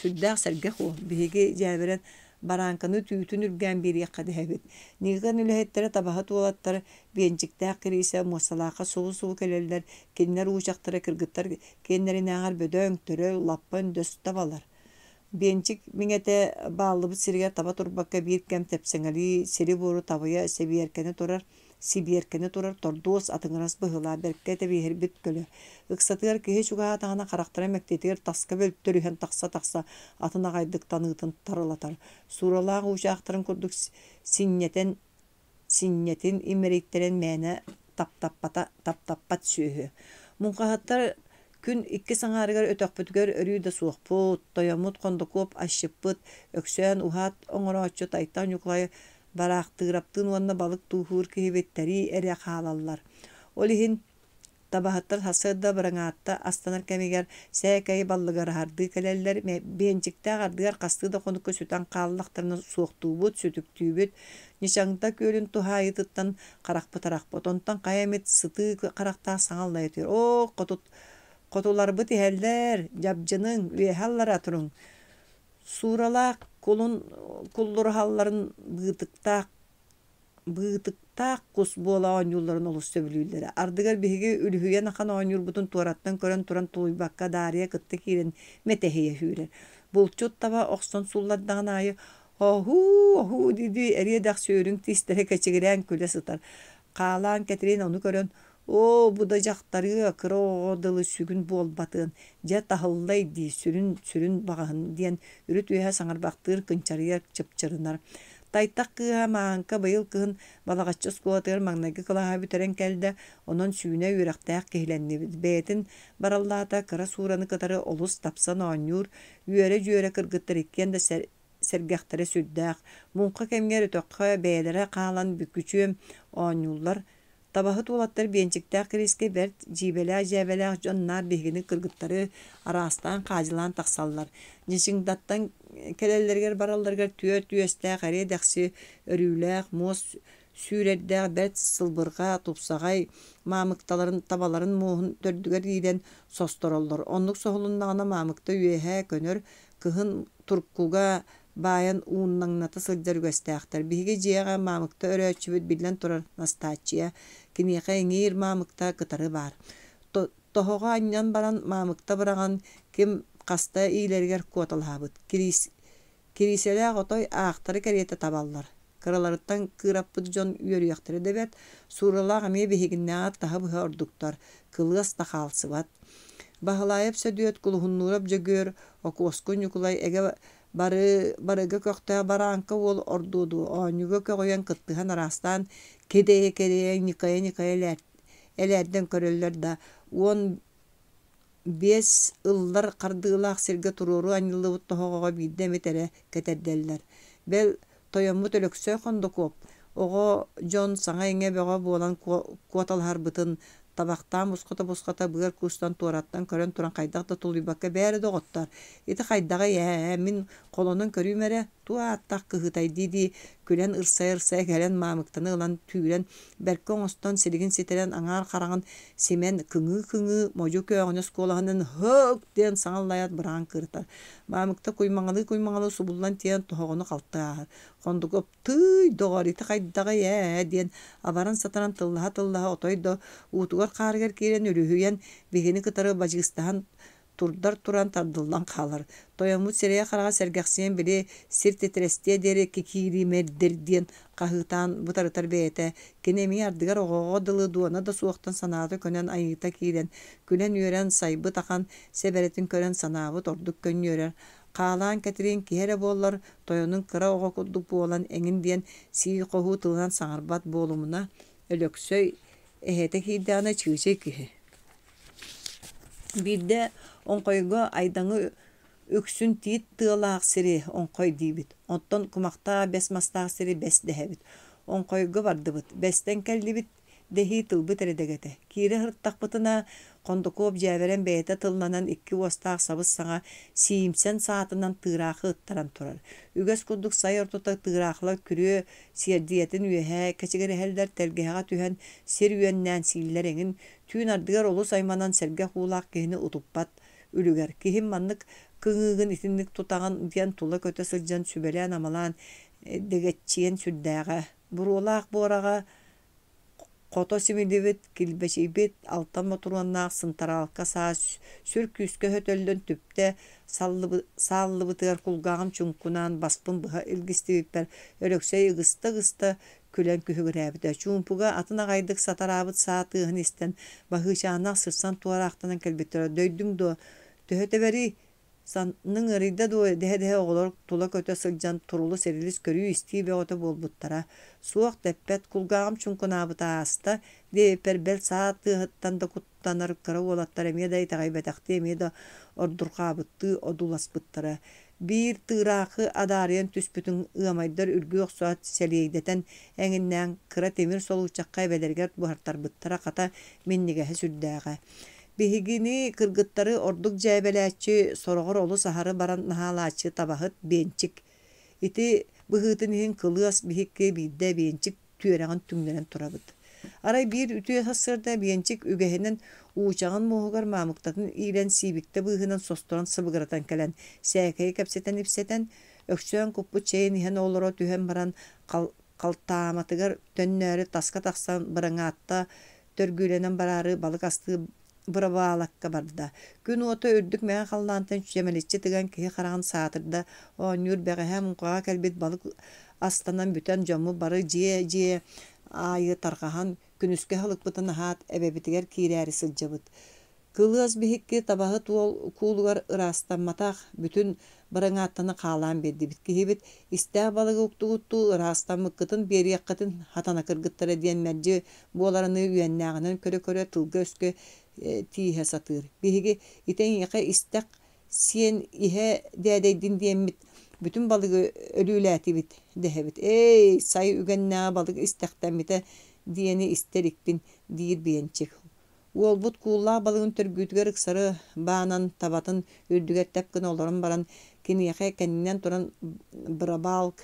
сүрдээх сэргэх уол. Биһиги дьээбэрэн барааҥканы түүтүн үргээн биэриэххэ дэһэбит. Ньыыкан үлэһиттэрэ табаһыт уолаттар Биэнчиктээх Кириисэ муосталаахха субу-субу кэлэллэр, кинилэр уучахтара кыргыттар киэннэринээҕэр бөдөҥ, төрөл, лаппа өндөс табалар. Биэнчик миҥэтэ бааллыбыт сиригэр таба турбакка биир кэм тэпсэҥэлии, сири-буору табыйа сэбиэркэни турар, сибиэркэни турар тордуос атыҥырас быһыылаах бэркэ тэбиэһирбит көлө. Ыксатыгар киһи чугаһаатаҕына харахтара мэктиэтигэр таска бөлтөрүһэн тахса-тахса атын аҕайдык таныытын тарылатар. Сууралаах уучаахтарын курдук синньэтэн синньэтин имэрийтэрэн мээнэ таптаппата таптаппат сүөһү. Муҥхаһыттар күн иккис аҥаарыгар өтөхпүтүгэр өрүү да суохпут, тойоммут Хондокуоп асчыппыт, Өксөөн уһаат оҥорооччу Тайтах Ньукулай Бараахтыыраптыын уонна балык тууһуур киһибит Тэрии эрэ хаалаллар. Ол иһин Табаһыттар сарсыарда быраҥаатта астанар кэмигэр сээкэйи баллыгыраһардыы кэлэллэр, биэнчиктээх ардыгар хастыы да хонукка сүтэн хааллахтарына суохтуубут, сүтүктүүбүт. Ньычаҥда күөлүн туһаайыытыттан харахпыт арахпыт, онтон хайа эмит сытыы харахтаах саҥа аллайа түһэр: «Оо, хотут, хотуларбыт иһэллэр, дьабдьыныҥ, үөһэ аллара туруҥ!» Сууралаах кулун куллураһалларын быытыктаах Быытыктаах кус буола оонньуулларын олус сөбүлүүллэрэ. Ардыгар биһиги үлүһүйэн ахан оонньуурбутун туораттан көрөн туран тулуйбакка Даарыйа кытта киирэн мэтэһийэ сүүрэр. Булчут таба охсон сууллардаҕын аайы «Оһуу, оһуу» дии-дии эриэ-дэхси үрүҥ тиистэрэ кэчигирээн күлэ сытар. Хаалаан Кэтириин ону көрөн «Оо, бу да дьахтарыа, кыра оҕоҕо дылы сүгүн буолбатыан, дьэ таһыллай дии, сүрүн, сүрүн баҕаһын» диэн үрүт-үөһэ саҥарбахтыыр, кынчарыйар, чыпчырынар. Тайтах кыыһа Мааһыҥка быйыл кыһын Балаҕаччы оскуолатыгар маҥнайгы кылааһы бүтэрэн кэллэ, онон сүүнэ үөрэхтээх киһилэннибит. Бэйэтин бараллаата кыра Суураны кытары олус тапсан оонньуур, үөрэ-дьүөрэ кыргыттар иккиэн да сэргэхтэрэ сүрдээх. Муҥха кэмигэр өтөххө бэйэлэрэ хаалан бүкүчүөм оонньууллар, Табаһыт уолаттар Биэнчиктээх Кириискэ бэрт дьиибэлээх-дьээбэлээх дьон наар биһигини кыргыттары араастаан хаадьылаан тахсаллар. Ньычыҥдаттан кэлэллэригэр баралларыгар түөрт үөстээх эриэ-дэхси өрүүлээх, муос сүүрэрдээх бэрт сылбырҕа, тупсаҕай маамыкталарын табаларын муоһун төрдүгэр иилэн состороллор. Оннук соһулуннаҕына маамыкта үөһэ көнөр, кыһын туркуга баайан ууннаҥната сылдьар үгэстээхтэр. Биһиги дьиэҕэ маамыкта өрөөччүбүт биллэн турар Настааччыйа. Киниэхэ иҥиир маамыкта кытары баар. Тоһоҕо анньан баран маамыкта быраҕан ким хаста иилэригэр куоталаһабыт. Кириис Кириисэлээх отой аахтары кэриэтэ табаллар. Кыраларыттан кыыраппыт дьон үөрүйэхтэрэ да бэрт, Сууралаах эмиэ биһигиннээҕэр таһы-быһа ордуктар, Кылыас да хаалсыбат. Баһылаайап Сөдүөт, Кулуһуннуурап Дьөгүөр, Окуоску Ньукулай эгэ бары барыга көхтөөх барааҥка уол ордуо дуо, оонньууга көҕүйэн кыттыһан араастаан кэдэйэ-кэдэйэ, ньыкайа-ньыкайа элээрдэн көрөллөр да, 15 ыллар хардыылаах сиргэ туруору анньыллыбыт тоһоҕоҕо биирдэ эмит эрэ кэтэрдэллэр. Бэл, тойоммут Өлөксөй Хондокуоп оҕо дьон саҥа-иҥэ бөҕө буолан куоталаһарбытын табахтаан бусхата-бусхата быар куустан туораттан көрөн туран хайдах да тулуйбакка бээрэ доҕоттоор, ити хайдаҕый ээ, мин холонон көрүүм эрэ, туох ааттаах кыһыытай дии-дии күлэн ырсайа-ырсайа кэлэн маамыктаны ылан түүрэн бэркэ оҥостон силигин ситэрэн аҥаар хараҕын симэн кыҥыы-кыҥыы модьу көөҕүнэс куолаһынан һык диэн саҥа аллайаат быраҕан кыыртар. Маамыкта куймаҥалыы-куймаҥалыы субуллан тиийэн тоһоҕону халты ааһар. Хондукуоп тыый, доҕоор, ити хайдаҕый ээ диэн абаран-сатаран тыллаһа-тыллаһа отой да уутугар-хаарыгар киирэн үлүһүйэн биһигини кытары бадьыыстаһан турдар туран тардыллан хаалар. Тойоммут сирэйэ-хараҕа сэргэхсийэн били сир титирэстиэ диэри кикииримэрдир диэн хаһыытаан бытарытар бэйэтэ. Кини эмиэ ардыгар оҕоҕо дылы дуона да суохтан санаата көнөн айыыта киирэн, күлэн-үөрэн сайбыт ахан сэбэрэтин көрөн санаабыт ордук көнньүөрэр. Хаалаан Кэтириин киһи эрэ буоллар, тойонун кыра оҕо курдук буолан эҥин диэн сии-хоһуу тылынан саҥарбат буолумуна, Өлөксөй эһэтэ киирдэҕинэ чыычай киһи. Биирдэ оҥхойго Айдаҥы үксүн тиит тыалаах сири оҥхой диибит, оттон кумахтаах бэс мастаах сири бэс дэһэбит. Оҥхойго бардыбыт, бэстэн кэллибит дэһии тылбыт эрэ дэгэтэ. Киирэ сырыттахпытына, Хондокуоп дьээбэрэн бэйэтэ тылланан икки уостаах сабыс-саҥа сиимсэн саатынан тыыраахы ыттаран турар. Үгэс курдук сай ортото тыыраахылар күрүө сиэрдийэтин үөһэ кэчигирэһэллэр, тэлгэһэҕэ түһэн сир үөннээн сииллэр эҥин, Түүн ардыгар олус айманан сэргэх уулаах киһини утуппат үлүгэр. Киһим маннык кыҥыыгын итинник тутаҕын диэн тула көтө сылдьан сүбэлээн-амалаан дэгэччийэн сүрдээҕэ. Буруолаах буораҕа хото симилибит, килбэчийбит алтан ботуруоннаах сынтараалка саа сүр күүскэ өһөтөллөн түптэ сааллыбытыгар кулгааҕым чуҥкунаан баспын быһа илгистибиппэр Өлөксөй ыгыста-ыгыста күлэн күһүгүрээбитэ. Чуумпуга атын аҕайдык сатараабыт саа тыаһын истэн, Баһыычааннаах сырсан туораахтанан кэлбиттэрэ: «Дөйдүҥ дуо? Төһө тэбэрий? Санныҥ ыарыйда дуо?» дэһэ-дэһэ оҕолор тула көтө сылдьан турулус-эрилис көрүү-истии бөҕөтө буолбуттара. «Суох дэппэт, кулгааҕым чуҥкунаабыта ааста» диэбиппэр бэл саа тыаһыттан да куттанар кыра уолаттар эмиэ да итэҕэйбэтэхтии, эмиэ да ордурҕаабыттыы одууласпыттара. Биир тыыраахы адаарыйан түспүтүн ыамайдар үргүү охсоот сэлиэйдэтэн эҥиннээн кыра тимир солуурчахха эбэлэригэр буһартарбыттара хата минньигэһэ сүрдээҕэ. Биһигини кыргыттары ордук дьээбэлээччи, сороҕор олус аһары баран наһаалааччы табаһыт Биэнчик. Ити быһыытын иһин Кылыас биһикки биирдэ Биэнчик түөрэҕин түҥнэрэн турабыт. Арай биир үтүө сарсыарда Биэнчик үгэһинэн уучаҕын муоһугар маамыктатын иилэн сиибиктэ быыһынан состорон сыбыгыратан кэлэн, сээкэйи кэпсэтэн-ипсэтэн, Өксөөн куппут чэйин иһэн олоро түһэн баран халтааматыгар төннөөрү таска тахсан быраҥаатта төргүүлэнэн бараары балык астыы бырабаалакка барда. Күн уота үрдүк мэҥэ халлаантан чэмэличчи тыган киһи хараҕын саатырда оонньуур бэҕэһээ муҥхаҕа кэлбит балык астанан бүтэн дьоммут бары дьиэ-дьиэ аайы тарҕаһан күнүскү аһылыкпытын аһаат эбэбитигэр киирээри сылдьабыт. Кылыас биһикки табаһыт уол куулугар ыраастамматах бүтүн быраҥааттаны хаалаан биэрдибит. Киһибит истээх балыгы уктугуттуу ыраастаммыккытын биэриэххитин хатана кыргыттара диэн мэлдьи буоларыныы үөннээҕинэн көрө-көрө тылга-өскө тииһэ сатыыр. Биһиги ити эйиэхэ истэх сиэн иһэ дээдэйдин диэммит бүтүн балыгы өлүүлээтибит дэһэбит. Эй, сай үгэннээҕи балык истэхтэммитэ диэни истэ иликпин, диир Биэнчик. Уолбут кууллаах балыгын төргүүтүгэр ыксары баанан табатын үрдүгэр тэп гына олорон баран, киниэхэ кэннинэн туран бырабаалк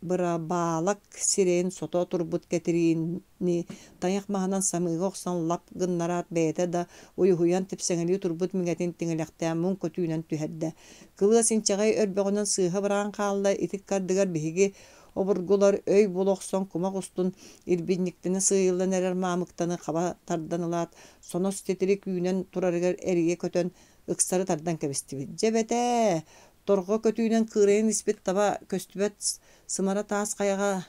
бырабаалак сирэйин сото турбут Кэтириини тайах маһынан самыыга охсон лап гыннараат бэйэтэ да уйуһуйан типсэҥэлии турбут миҥэтин тиҥилэхтээн муҥ көтүүнэн түһэрдэ. Кылыас инчэҕэй өрбөҕүнэн сыыһа быраҕан хаалла, ити ыккардыгар биһиги обургулар өй була охсон кумах устун ирбинньиктэнэ сыыйыллан эрэр маамыктаны хаба тардан ылаат, сонос титирик үүнэн турарыгар эрийэ көтөн ыксары тардан кэбистибит. Дьэ бэтээ! Торҕо көтүүнэн кыырайан испит таба көстүбэт сымара таас хайаҕа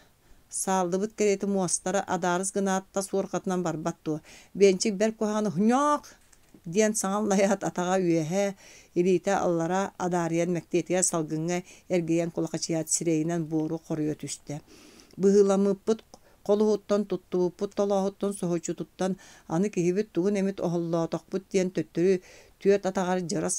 сааллыбыт кэриэтэ муостара адаарыс гынаат тас уорҕатынан барбат дуо? Биэнчик бэрт куһаҕаны «Һунньоох!» диэн саҥа аллайаат атаҕа үөһэ, илиитэ аллара адаарыйан мэктиэтигэр салгыҥҥа эргийэн кулахачыйаат сирэйинэн буору хоруйа түстэ. Быһыыламмыппыт холуһуттан, туттубуппут толооһуттан соһуччутуттан аны киһибит тугун эмит оһоллоотохпут диэн төттөрү түөрт атаҕар дьарас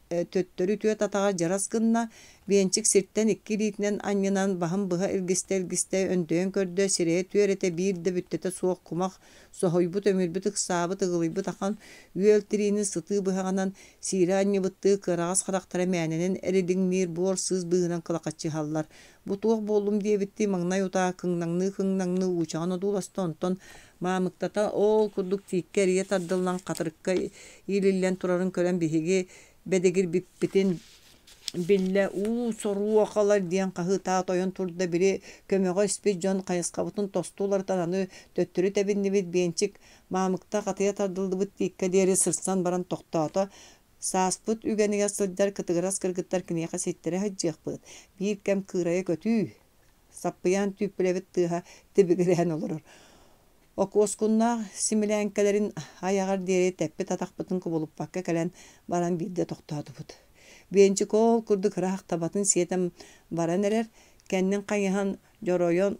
төттөрү түөрт атаҕар дьарас гынна, Биэнчик сиртэн икки илиитинэн анньынан баһын быһа илгистэ-илгистэ өндөйөн көрдө, сирэйэ түөрэтэ биир да бүттэтэ суох кумах, соһуйбут-өмүрбүт, ыксаабыт, ыгылыйбыт ахан үөл тириини сытыы быһаҕынан сиирэ анньыбыттыы кыараҕас харахтара мээнэнэн эридиҥниир буор-сыыс быыһынан кылахаччыһаллар. Бу туох буоллум диэбиттии маҥнай утаа кыҥнаҥныы-кыҥнаҥныы уучаҕын одууласта, онтон маамыктата оол курдук тииккэ эрийэ тардыллан хатырыкка иилиллэн турарын көрөн биһиги бэдэгирбиппитин биллэ уу соруохалар диэн хаһыытаат ойон турда били көмөҕө испит дьон хайысхабытын тосту уларытан аны төттөрү тэбиннибит биэнчик маамыкта хатыйа тардыллыбыт тииккэ диэри сырсан баран тохтоото сааспыт үгэнигэр сылдьар кытыгырас кыргыттар киниэхэ ситтэрэ сылдьыахпыт биир кэм кыырайа көтүү саппыйаан түүппүлэбит тыаһа тибигирээн олорор Окуоскуннаах симилээҥкэлэрин айаҕар диэри тэппит атахпытын кубулуппакка кэлэн баран биирдэ тохтоотубут. Биэнчик ол курдук ыраах табатын сиэтэн баран эрэр, кэннин хайыһан дьоройон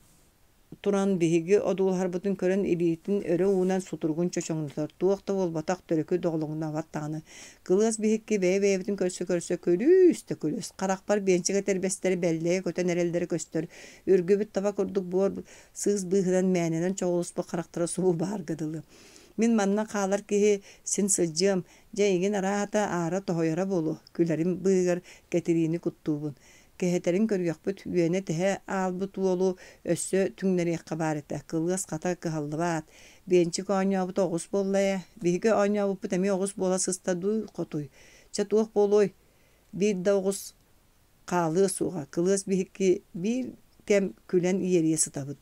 туран биһиги одуулаһарбытын көрөн илиитин өрө уунан сутуругун чочоҥнотор, туох да буолбатах төрүкү доҕолоҥнообот даҕаны. Кылыас биһикки бэйэ-бэйэбитин көрсө-көрсө күлүүс да күлүс, харахпар биэнчик этэрбэстэрэ бэллэйэ көтөн эрэллэрэ көстөр, үргүбүт таба курдук буор сыыс быыһынан мээнэнэн чоҕулуспут харахтара субу баарга дылы. Мин манна хаалар киһи син сылдьыам, дьэ эйигин арааһата аара тоһуйара буолуо, күлэрим быыһыгар Кэтириини куттуубун. Кэһэтэрин көрүөхпүт, үөнэ тэһэ аалбыт уолу өссө түҥнэриэххэ баар этэ, кылыас хата кыһаллыбаат. Биэнчик оонньообута оҕус буолла ээ, биһиги оонньообуппут эмиэ оҕус буола сыста дуу, хотуй. Чэ туох буолуой, биир да оҕус хаалыа суоҕа, кылыас биһикки биир кэм күлэн иэрийэ сытабыт.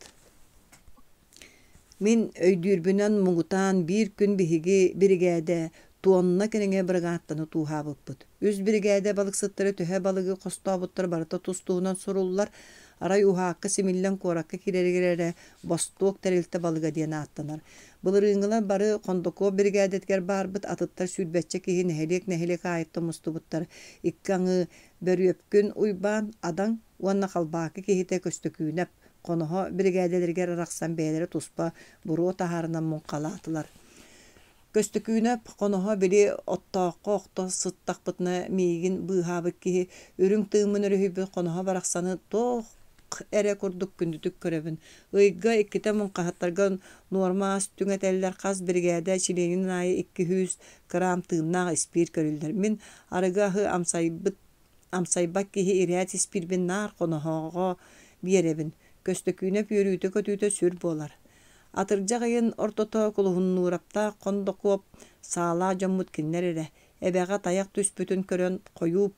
Мин өйдүүрбүнэн муҥутаан биир күн биһиги биригээдэ туонна кэриҥэ бырыгааттаны тууһаабыппыт. Үс биригээдэ балыксыттара төһө балыгы хостообуттара барыта тус-туһунан суруллар, арай уһаакка симиллэн куоракка киирэригэр эрэ «Бостуок тэрилтэ балыга» диэн ааттанар. Былырыыҥҥылар бары Хондокуоп биригээдэтигэр баарбыт, атыттар сүүрбэччэ киһи нэһилиэк-нэһилиэк аайыттан мустубуттар. Икки аҥыы Бөрүөпкүн Уйбаан, Адаҥ уонна Халбаакы киһитэ Көстөкүүнэп хоноһо биригээдэлэригэр арахсан бэйэлэрэ туспа буруо таһаарынан муҥхалаатылар. Көстөкүүнэп хоноһо били оттооххо охто сыттахпытына миигин быыһаабыт киһи үрүҥ тыыммын өрүһүйбүт хоноһо барахсаны туох эрэ курдук күндүтүк көрөбүн. Ыйга иккитэ муҥхаһыттарга нуорма ас түҥэтэллэр хас биригээдэ чилиэнин аайы 200 кыраам тыыннаах испиир көрүллэр. Мин арыгы аһы амсайбыт амсайбат киһи ирээт испиирбин наар хоноһоҕо биэрэбин. Көстөкүүнэп үөрүүтэ-көтүүтэ сүр буолар. Атырдьах ыйын ортото Кулуһуннуураптаах Хондокуоп саалаах дьоммут кинилэр эрэ, эбэҕэ тайах түспүтүн көрөн хойуу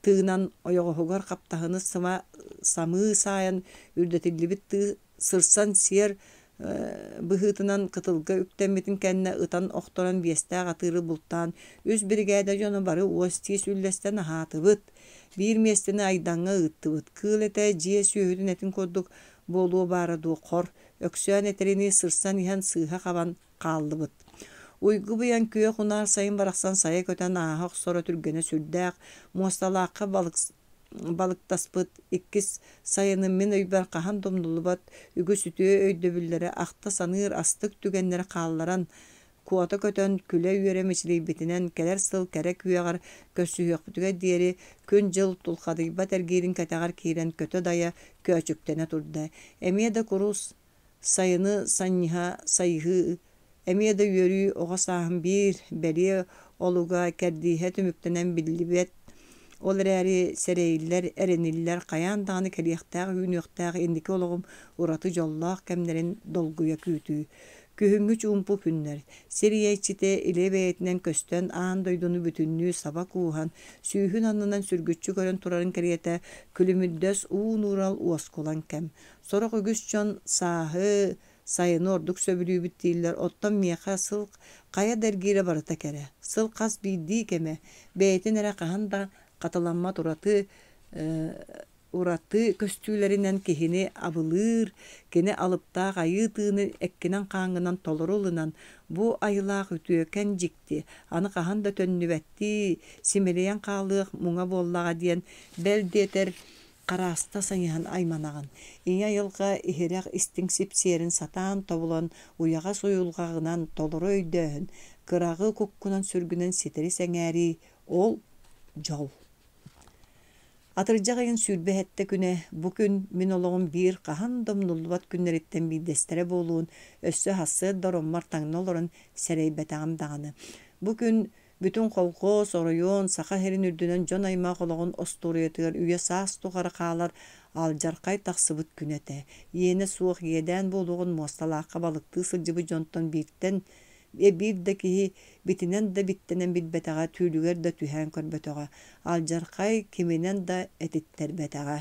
тыынан ойоҕоһугар хаптаһыны сыма самыы саайан үрдэтиллибит тыы сырсан сиэр быһыытынан кытылга үктэммитин кэннэ ытан охторон биэстээх атыыры бултаан үс биригээдэ дьоно бары уос-тиис үллэстэн аһаатыбыт. Биир миэстэни Айдаҥҥа ыыттыбыт. Кыыл этэ дьиэ сүөһүтүн этин курдук буолуо баара дуо хор, Өксөөн этэринии сырсан иһэн сыыһа хабан хааллыбыт. Уйгу быйаҥ күөх унаар сайын барахсан сайа көтөн ааһа охсоро түргэнэ сүрдээх, муосталаахха балык балыктаспыт иккис сайыным мин өйбөр хаһан да умнуллубат үгүс үтүө өйдөбүллэри ахта саныыр астык түгэннэри хаалларан, куота көтөн, күлэ-үөрэ мичилийбитинэн кэлэр сыл кэрэ күөҕэр көрсүһүөхпүтүгэр диэри күн-дьыл тулхадыйбат эргиирин кэтэҕэр киирэн көтө-дайа көөчүктэнэ турда. Эмиэ да курус сайыны санньыһа сайыһыы, эмиэ да үөрүү оҕо сааһым биир бэлиэ олуга кэрдииһэ түмүктэнэн биллибэт, ол эрээри сэрэйиллэр, эрэниллэр хайаан даҕаны кэлиэхтээх үүнүөхтээх инники олоҕум ураты дьоллоох кэмнэрин долгуйа күүтүү. Күһүҥҥү чуумпу күннэр, сир ийэ иччитэ илэ бэйэтинэн көстөн аан дойдуну бүтүннүү саба кууһан, сүүһүн аннынан сүргүччү көрөн турарын кэриэтэ күлүмүрдэс уу нуурал уоскулаҥ кэм. Сорох үгүс дьон сааһы, сайыны ордук сөбүлүүбүт дииллэр, оттон миэхэ сыл хайа да эргиирэ барыта кэрэ. Сыл хас биирдии кэмэ, бэйэтин эрэ хаһан да хатыламмат ураты ураты көстүүлэринэн киһини абылыыр, кини алыптаах айыы тыынын эккинэн-хааҥҥынан толору ылынан, бу айылаах үтүөкэн дьикти, аны хаһан да төннүбэттии, симэлийэн хаалыах муҥа буоллаҕа диэн, бэл диэтэр, харааста сайыһан айманаҕын. Ийэ айылҕа иһирэх истиҥ сипсиэрин сатаан тобулан, уйаҕас уйулҕаҕынан толору өйдөөһүн, кыраҕы куккунан-сүргүнэн ситэри сэҥээрии, ол дьол. Атырдьах ыйын 27 күнэ бу күн мин олоҕум биир хаһан да умнуллубат күннэриттэн биирдэстэрэ буолуон өссө сарсыарда ороммор таҥна олорон сэрэйбэтэҕим даҕаны. Бу күн бүтүн колхоз, оройуон, Саха сирин үрдүнэн дьон-аймах олоҕун остуоруйатыгар үйэ-саас тухары хаалар алдьархай тахсыбыт күнэ этэ. Иэнэ суох иэдээн буолуоҕун муосталаахха балыктыы сылдьыбыт дьонтон бииртэн биир да киһи битинэн да биттэнэн билбэтэҕэ, түүлүгэр да түһээн көрбөтөҕө, алдьархай киминэн да этиттэрбэтэҕэ.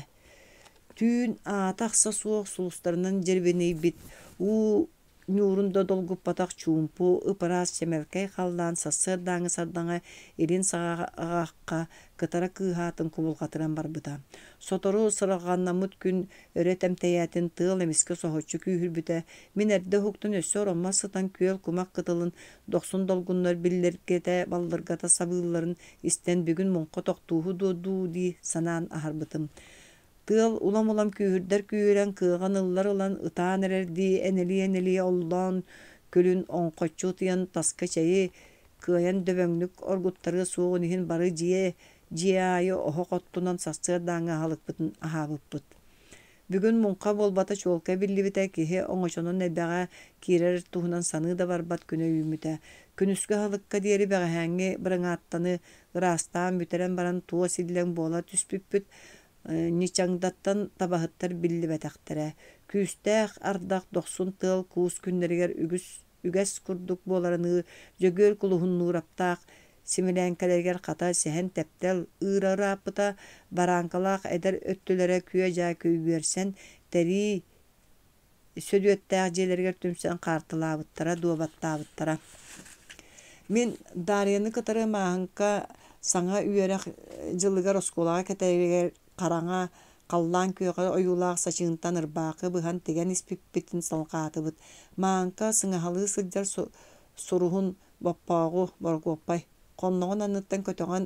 Түүн аата-ахса суох сулустарынан дьирибинийбит, уу ньуурун да долгуппатах чуумпу, ып-ыраас чэмэлкэй халлаан сарсыардааҥҥы сардаҥа илин саҕахха кытара кыыһаатын кубулҕатыран барбыта. Сотору сыралҕаннаммыт күн өрө тэмтэйээтин тыал эмискэ соһуччу күүһүрбүтэ. Мин эрдэ уһуктан өссө ороммор сытан күөл кумах кытылын дохсун долгуннар биллэргэтэ-баллыргата сабыылларын истэн бүгүн муҥха тохтууһу дуо дуу дии санаан аһарбытым. Тыал улам-улам күүһүрдэр күүһүрэн, кыаҕын ыллар ылан, ытаан эрэрдии энэлийэ-энэлийэ оллоон күлүн оҥхоччу утуйан таска чэйи кыайан дөбөҥнүк оргуттарыа суоҕун иһин бары дьиэ дьиэ аайы оһох оттунан сарсыардааҥҥы аһылыкпытын аһаабыппыт. Бүгүн муҥха буолбата чуолкай биллибитэ, киһи оҥочонон эбэҕэ киирэр туһунан саныы да барбат күнэ үүммүтэ. Күнүскү аһылыкка диэри бэҕэһээҥҥи бырыҥааттаны ыраастаан бүтэрэн баран туос иллэҥ буола түспүппүт. Ньычаҥдаттан табаһыттар биллибэтэхтэрэ. Күүстээх ардах дохсун тыал куус күннэригэр үгүс үгэс курдук буоларыныы Дьөгүөр Кулуһуннуураптаах симилээҥкэлэригэр хата сэһэн-тэптэл ыыра ырааппыта, барааҥкалаах эдэр өттүлэрэ күө-дьаа күйгүөрсэн, тэрии сөдүөттээх дьиэлэригэр түмсэн хаартылаабыттара, дуобаттаабыттара. Мин Дарьяны кытары Мааһыҥка саҥа үөрэх дьылыгар оскуолаҕа кэтэригэр хараҥа халлаан күөҕэ ойуулаах сачыынтан ырбаахы быһан тигэн испиппитин салҕаатыбыт. Мааҥка сыҥаһалыы сылдьар суруһун Боппооҕу, Борокуоппай, хонноҕун анныттан көтөҕөн,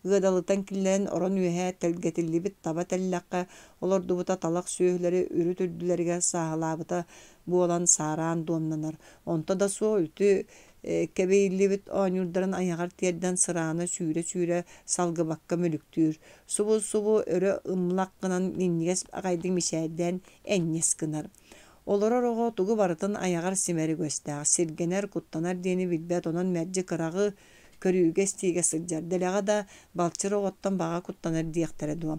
ыадалытан киллэрэн орон үөһэ тэлгэтиллибит таба тэллэххэ олордубута талах сүөһүлэри үрүт үрдүлэригэр сааһылаабыта буолан саараан дуомнанар. Онто да суох үлтү кэбийиллибит оонньуурдарын айаҕар тиэрдэн сыраана сүүрэ-сүүрэ салгыбакка мүлүктүүр. Субу-субу өрө ымлах гынан минньигэс аҕайдык мичээрдээн энньэс гынар. Олорор оҕо тугу барытын айаҕар симэр үгэстээх, сиргэнэр, куттанар диэни билбэт, онон мэлдьи кыраҕы көрүүгэ-истиигэ сылдьар, дэлэҕэ да балчыр оҕоттон баҕа куттанар диэхтэрэ дуо.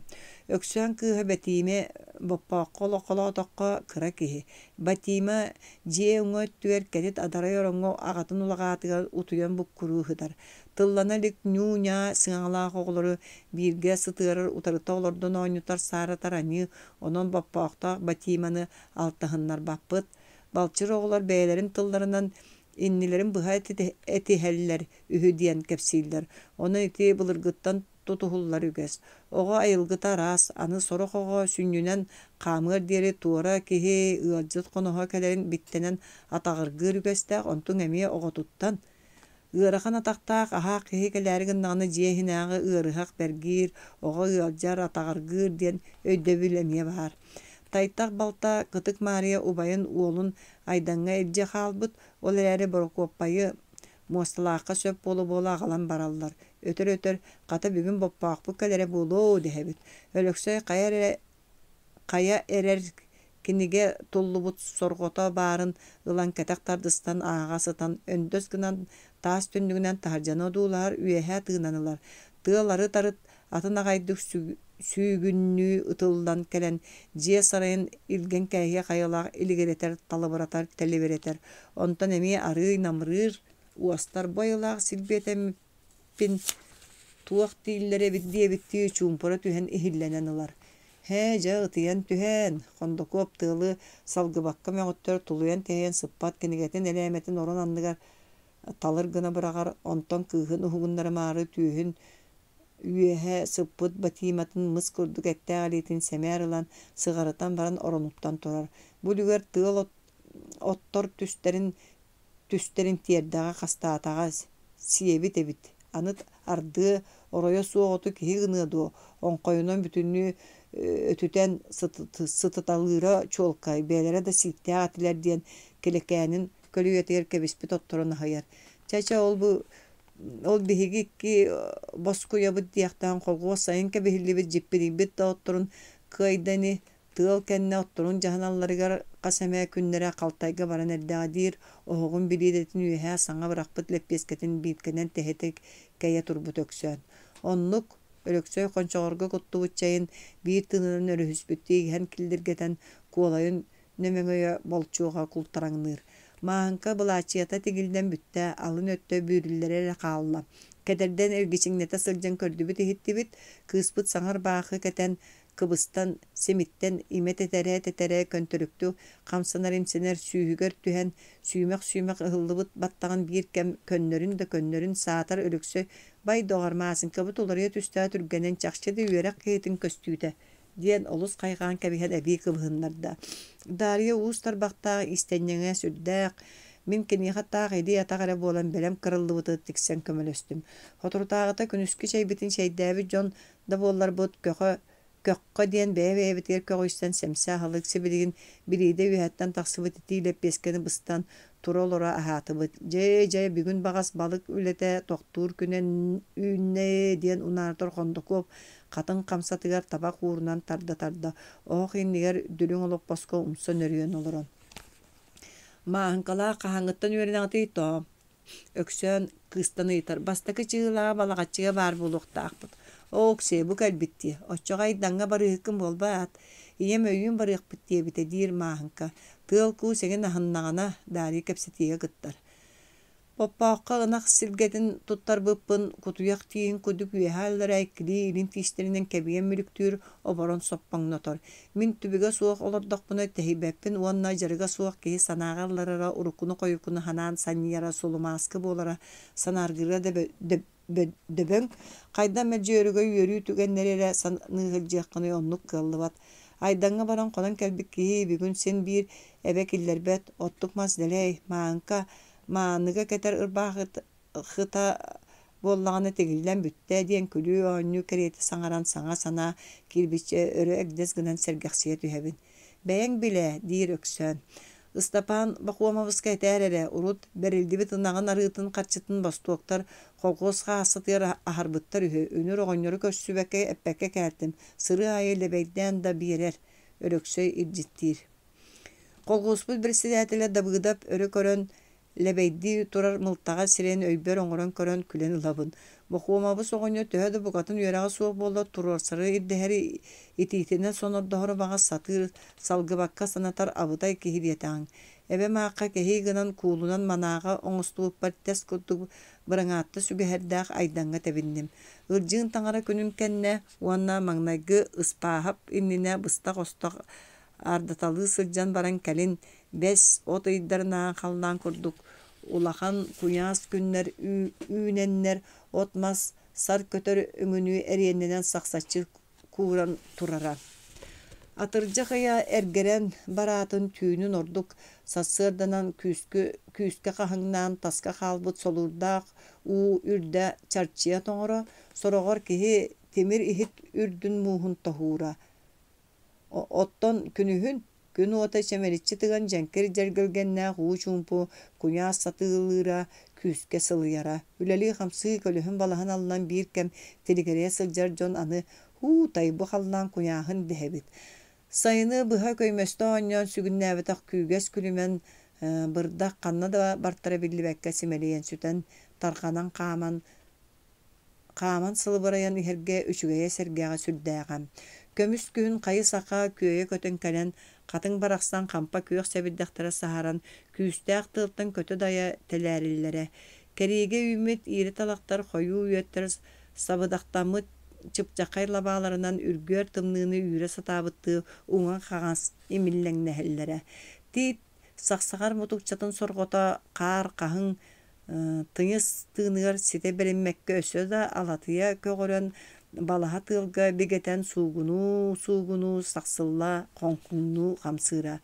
Өксөөн кыыһа Бэтиимэ Боппооххо олоххолоотоххо кыра киһи. Батиима дьиэ уҥа өттүгэр кэтит адарай ороҥҥо аҕатын улаҕаатыгар утуйан буккуруу сытар. Тыллана илик ньуу-ньаа сыҥаһалаах оҕолору бииргэ сытыарар, утарыта олордон оонньотор сааратар аньыы, онон Боппоохтоох Батииманы алтыһыннарбаппыт. Балчыр оҕолор бэйэлэрин тылларынан иннилэрин быһа этиһэллэр үһү диэн кэпсииллэр. Онон ити былыргыттан тутуһуллар үгэс. Оҕо айылгыта араас, аны сорох оҕо сүнньүнэн хаамыар диэри туора киһи ыалдьыт-хоноһо кэлэрин биттэнэн атаҕыргыыр үгэстээх, онтуҥ эмиэ оҕотуттан Ыарахан атахтаах аһаах киһи кэлээри гыннаҕына дьиэ иһинээҕи ыарыһах бэргиир, оҕо ыалдьар, атаҕыргыыр диэн өйдөбүл эмиэ баар. Тайтах балта Кытык Маарыйа убайын уолун Айдаҥҥа илдьэ хаалбыт, ол эрээри Борокуоппайы Муосталаахха сөп буола-буола аҕалан бараллар. Өтөр-өтөр, хата бүгүн Боппоохпут кэлэрэ буолуо дэһэбит. Өлөксөй хайа эрэ хайа эрэр кинигэ туллубут сорҕото баарын ылан кэтэх тардыстан ааҕа сытан өндөс гынан таас түннүгүнэн таһырдьаны одуулаһар, үөһэ тыынан ылар. Тыал арыт-арыт атын аҕайдык сүүгүннүү ытыллан кэлэн дьиэ сарайын илгэн кээһиэх айылаах илигирэтэр, талыбыратар, тэлибирэтэр. Онтон эмиэ арыый намырыыр, уостар бу айылаах силбиэтэммиппин туох дииллэр эбит диэбиттии чуумпура түһэн иһиллэнэн ылар. Һээ, дьэ ытыйан түһэн, Хондокуоп тыалы салгыбакка мөҕүттэр, тулуйан-тэһийэн сыппат кинигэтин элээмэтин орон анныгар талыр гына быраҕар, онтон кыыһын уһугуннарымаары түөһүн Үөһэ сыппыт Батииматын мыс курдук эттээх илиитин сэмээр ылан, сыҕарытан баран оронуттан турар. Бу үлүгэр тыал оттор түстэрин түстэрин тиэрдэҕэ хастаатаҕа, сиэбит эбит. Аны ардыа, оройо суох оту киһи гыныа дуо, оҥхойунан бүтүннүү өтүтэн сытыталыыра чуолкай, бэйэлэрэ да сииктээх этилэр диэн Килэкээнин көлүйэтигэр кэбиспит отторун аһыйар. Чэ-чэ, ол-бу ол биһиги икки боскуйабыт диэхтээн колхуос сайын кэбиһиллибит дьиппинийбит да отторун кыайда ини, тыал кэннэ отторун дьаһаналларыгар хас эмэ күннэрэ халтайга баран эрдэҕэ диир, оһоҕун билиидэтин үөһэ саҥа бырахпыт лэппиэскэтин биилкэнэн тэһитэ кэйэ турбут Өксөөн. Оннук, Өлөксөй хончоҕорго куттубут чэйин биир тыынынан өрүһүспүттүү иһэн киллиргэтэн, куолайын нөмөҥөйө болчуоҕа култараҥныыр. Мааһыҥка былаачыйата тигиллэн бүттэ, алын өттө бүүрүллэрэ эрэ хаалла. Кэтэрдэн эргичиҥнэтэ сылдьан көрдүбүт-иһиттибит, кыыспыт саҥа ырбаахы кэтэн, кыбыстан, симиттэн, имэ тэтэрэ-тэтэрэ көнтөрүктүү хамсанар-имсэнэр сүүһүгэр түһэн, сүүмэх-сүүмэх ыһыллыбыт баттаҕын биир кэм көннөрүн да көннөрүн саатар Өлөксөй «Бай доҕор, Маасыҥкабыт уларыйа түстэҕэ түргэнин, чахчы да үөрэх киһитин көстүүтэ» диэн олус хайҕаан кэбиһэн эбии кыбыһыннарда. Дарья уус тарбахтаах иистэнньэҥэ сүрдээх, мин киниэхэ таах илии-атах эрэ буолан бэлэм кырыллыбыты тиксэн көмөлөстүм. Соторутааҕыта күнүскү чэйбитин чэйдээбит дьон да буолларбыт, көхө Көххө диэн бэйэ-бэйэбитигэр көҕүйсэн сэмсэ аһылык сибилигин билиидэ үөһэттэн тахсыбыт итии лэппиэскэни быстан, тура-олоро аһаатыбыт. Дьэ, дьэ, бүгүн баҕас балык үлэтэ тохтуур күнэ үүннэ ээ диэн унаарытар Хондокуоп хатыҥ хамсатыгар табах уурунан тарда-тарда, оһох иннигэр дүлүҥ олоппоско умса нөрүйэн олорон. Мааһыҥкалаах хаһааҥҥыттан үөрэнэҕитий тоо? Өксөөн кыыстан ыйытар: «Бастакы чыылаҕа Балаҕаччыга баар буолуохтаахпыт. Оо, Оксиэ, бу кэлбит дии, оччоҕо Айдаҥҥа барыыһыккын буолбаат? Ийэм өйүүн барыахпыт диэбитэ», диир Мааһыҥка. Тыал-куус эҥин аһыннаҕына, Дарья кэпсэтиигэ кыттар. Боппооххо ынах силгэтин туттарбыппын кутуйах тииһин курдук үөһээ аллараа иккилии илин тиистэринэн кэбийэн мүлүктүүр, оборон соппоҥнотор. Мин түбүгэ суох олордохпуна тэһийбэппин уонна дьарыга суох киһи санааҕа ылларара, уруккуну-хойуккуну санаан санньыйара, сулумааскы буолара, санааргыыра да дөбөҥ. Хайдах мэлдьи өрөгөй үөрүү түгэннэри эрэ саныы сылдьыаххыный оннук кыаллыбат. Айдаҥҥа баран хонон кэлбит киһи бүгүн син биир эбэ киллэрбэт, оттук мас дэлэй, мааҥка, мааныга кэтэр ырбаахыта буоллаҕына тигиллэн бүттэ диэн күлүү-оонньуу кэриэтэ саҥаран саҥа санаа киирбиччэ өрө эгдэс гынан сэргэхсийэ түһэбин. Бэйэҥ билээ, диир Өксөөн. Ыстапаан Бахуомабыска этээр эрэ, урут бэриллибит ынаҕын арыытын харчытын бостуоктар колхуос хаассатыгар аһарбыттар үһү, үнүр оҕонньору көрсүбэккэ эппэккэ кээлтим, сырыы аайы лэбэйдээн да биэрэр, Өлөксөй илдьиттиир. Колхуоспут председателэ Дабыыдап өрө көрөн Лэбэйдии турар мылтаҕа сирэйин өйбөр оҥорон көрөн күлэн ылабын. Бохуомабыс оҕонньор төһө да букатын үөрэҕэ суох буоллар туруорсары ирдэһэри итиитинэн сонордоһору баҕас сатыыр, салгыбакка санатар абытай киһи диэтэҕиҥ. Эбэм аахха кэһии гынан куулунан манааҕа оҥостубуппар тэс курдук быраҥаатта сүгэһэрдээх Айдаҥҥа тэбинним. Ырдьыын таҥара күнүн кэннэ уонна маҥнайгы Ыспааһап иннинэ быстах-остох ардаталыы сылдьан баран кэлин бэс, от ыйдарынааҕы халлаан курдук улахан куйаас күннэр үүнэннэр от-мас сар көтөр өҥүнүү эриэннэнэн сахсаччы кууран турара. Атырдьах ыйа эргэрэн бараатын түүнүн ордук сарсыарданан күүскү күүскэ хаһыҥнаан таска хаалбыт солуурдаах уу үрдэ чарчыйа тоҥоро, сороҕор киһи тимир иһит үрдүн мууһун тоһуура. Оттон күнүһүн күн уота чэмэличчи тыган дьэҥкир дьэргэлгэннээх уу чуумпу куйаас сатыылыыра, күүскэ сылыйара. Үлэлии-хамсыы көлөһүн-балаһын аллан биир кэм тилигирэйэ сылдьар дьон аны «Һуу, бу халлаан куйааһын» дэһэбит. Сайыны быһа көймөстө оонньоон сүгүннээбэтэх күүгэс күлүмэн бырдах ханна да бартара биллибэккэ симэлийэн сүтэн, тарҕанан хааман Хааман сылыбырайан иһэргэ үчүгэйэ сэргэҕэ сүрдээҕэ. Көмүс күһүн хайы-саха күөйэ көтөн кэлэн, хатыҥ барахсан хампа күөх сэбирдэхтэрэ саһаран, күүстээх тыалтан көтө-дайа тэлээриллэрэ. Кэриигэ үүммүт иирэ талахтар хойуу үөттэр сабыдахтаммыт чыпчаххай лабааларынан үргүөр тымныыны үүрэ сатаабыттыы уҥа-хаҥас имиллэҥнэһэллэрэ. Тиит сахсаҕар мутукчатын сорҕото хаар хаһыҥ Тыйыс тыыныгар ситэ бэриммэккэ өссө да алатыйа көҕөрөн, балаһа тыалга бигэтэн суугунуу-суугунуу сахсылла хоҥкуҥнуу хамсыыра.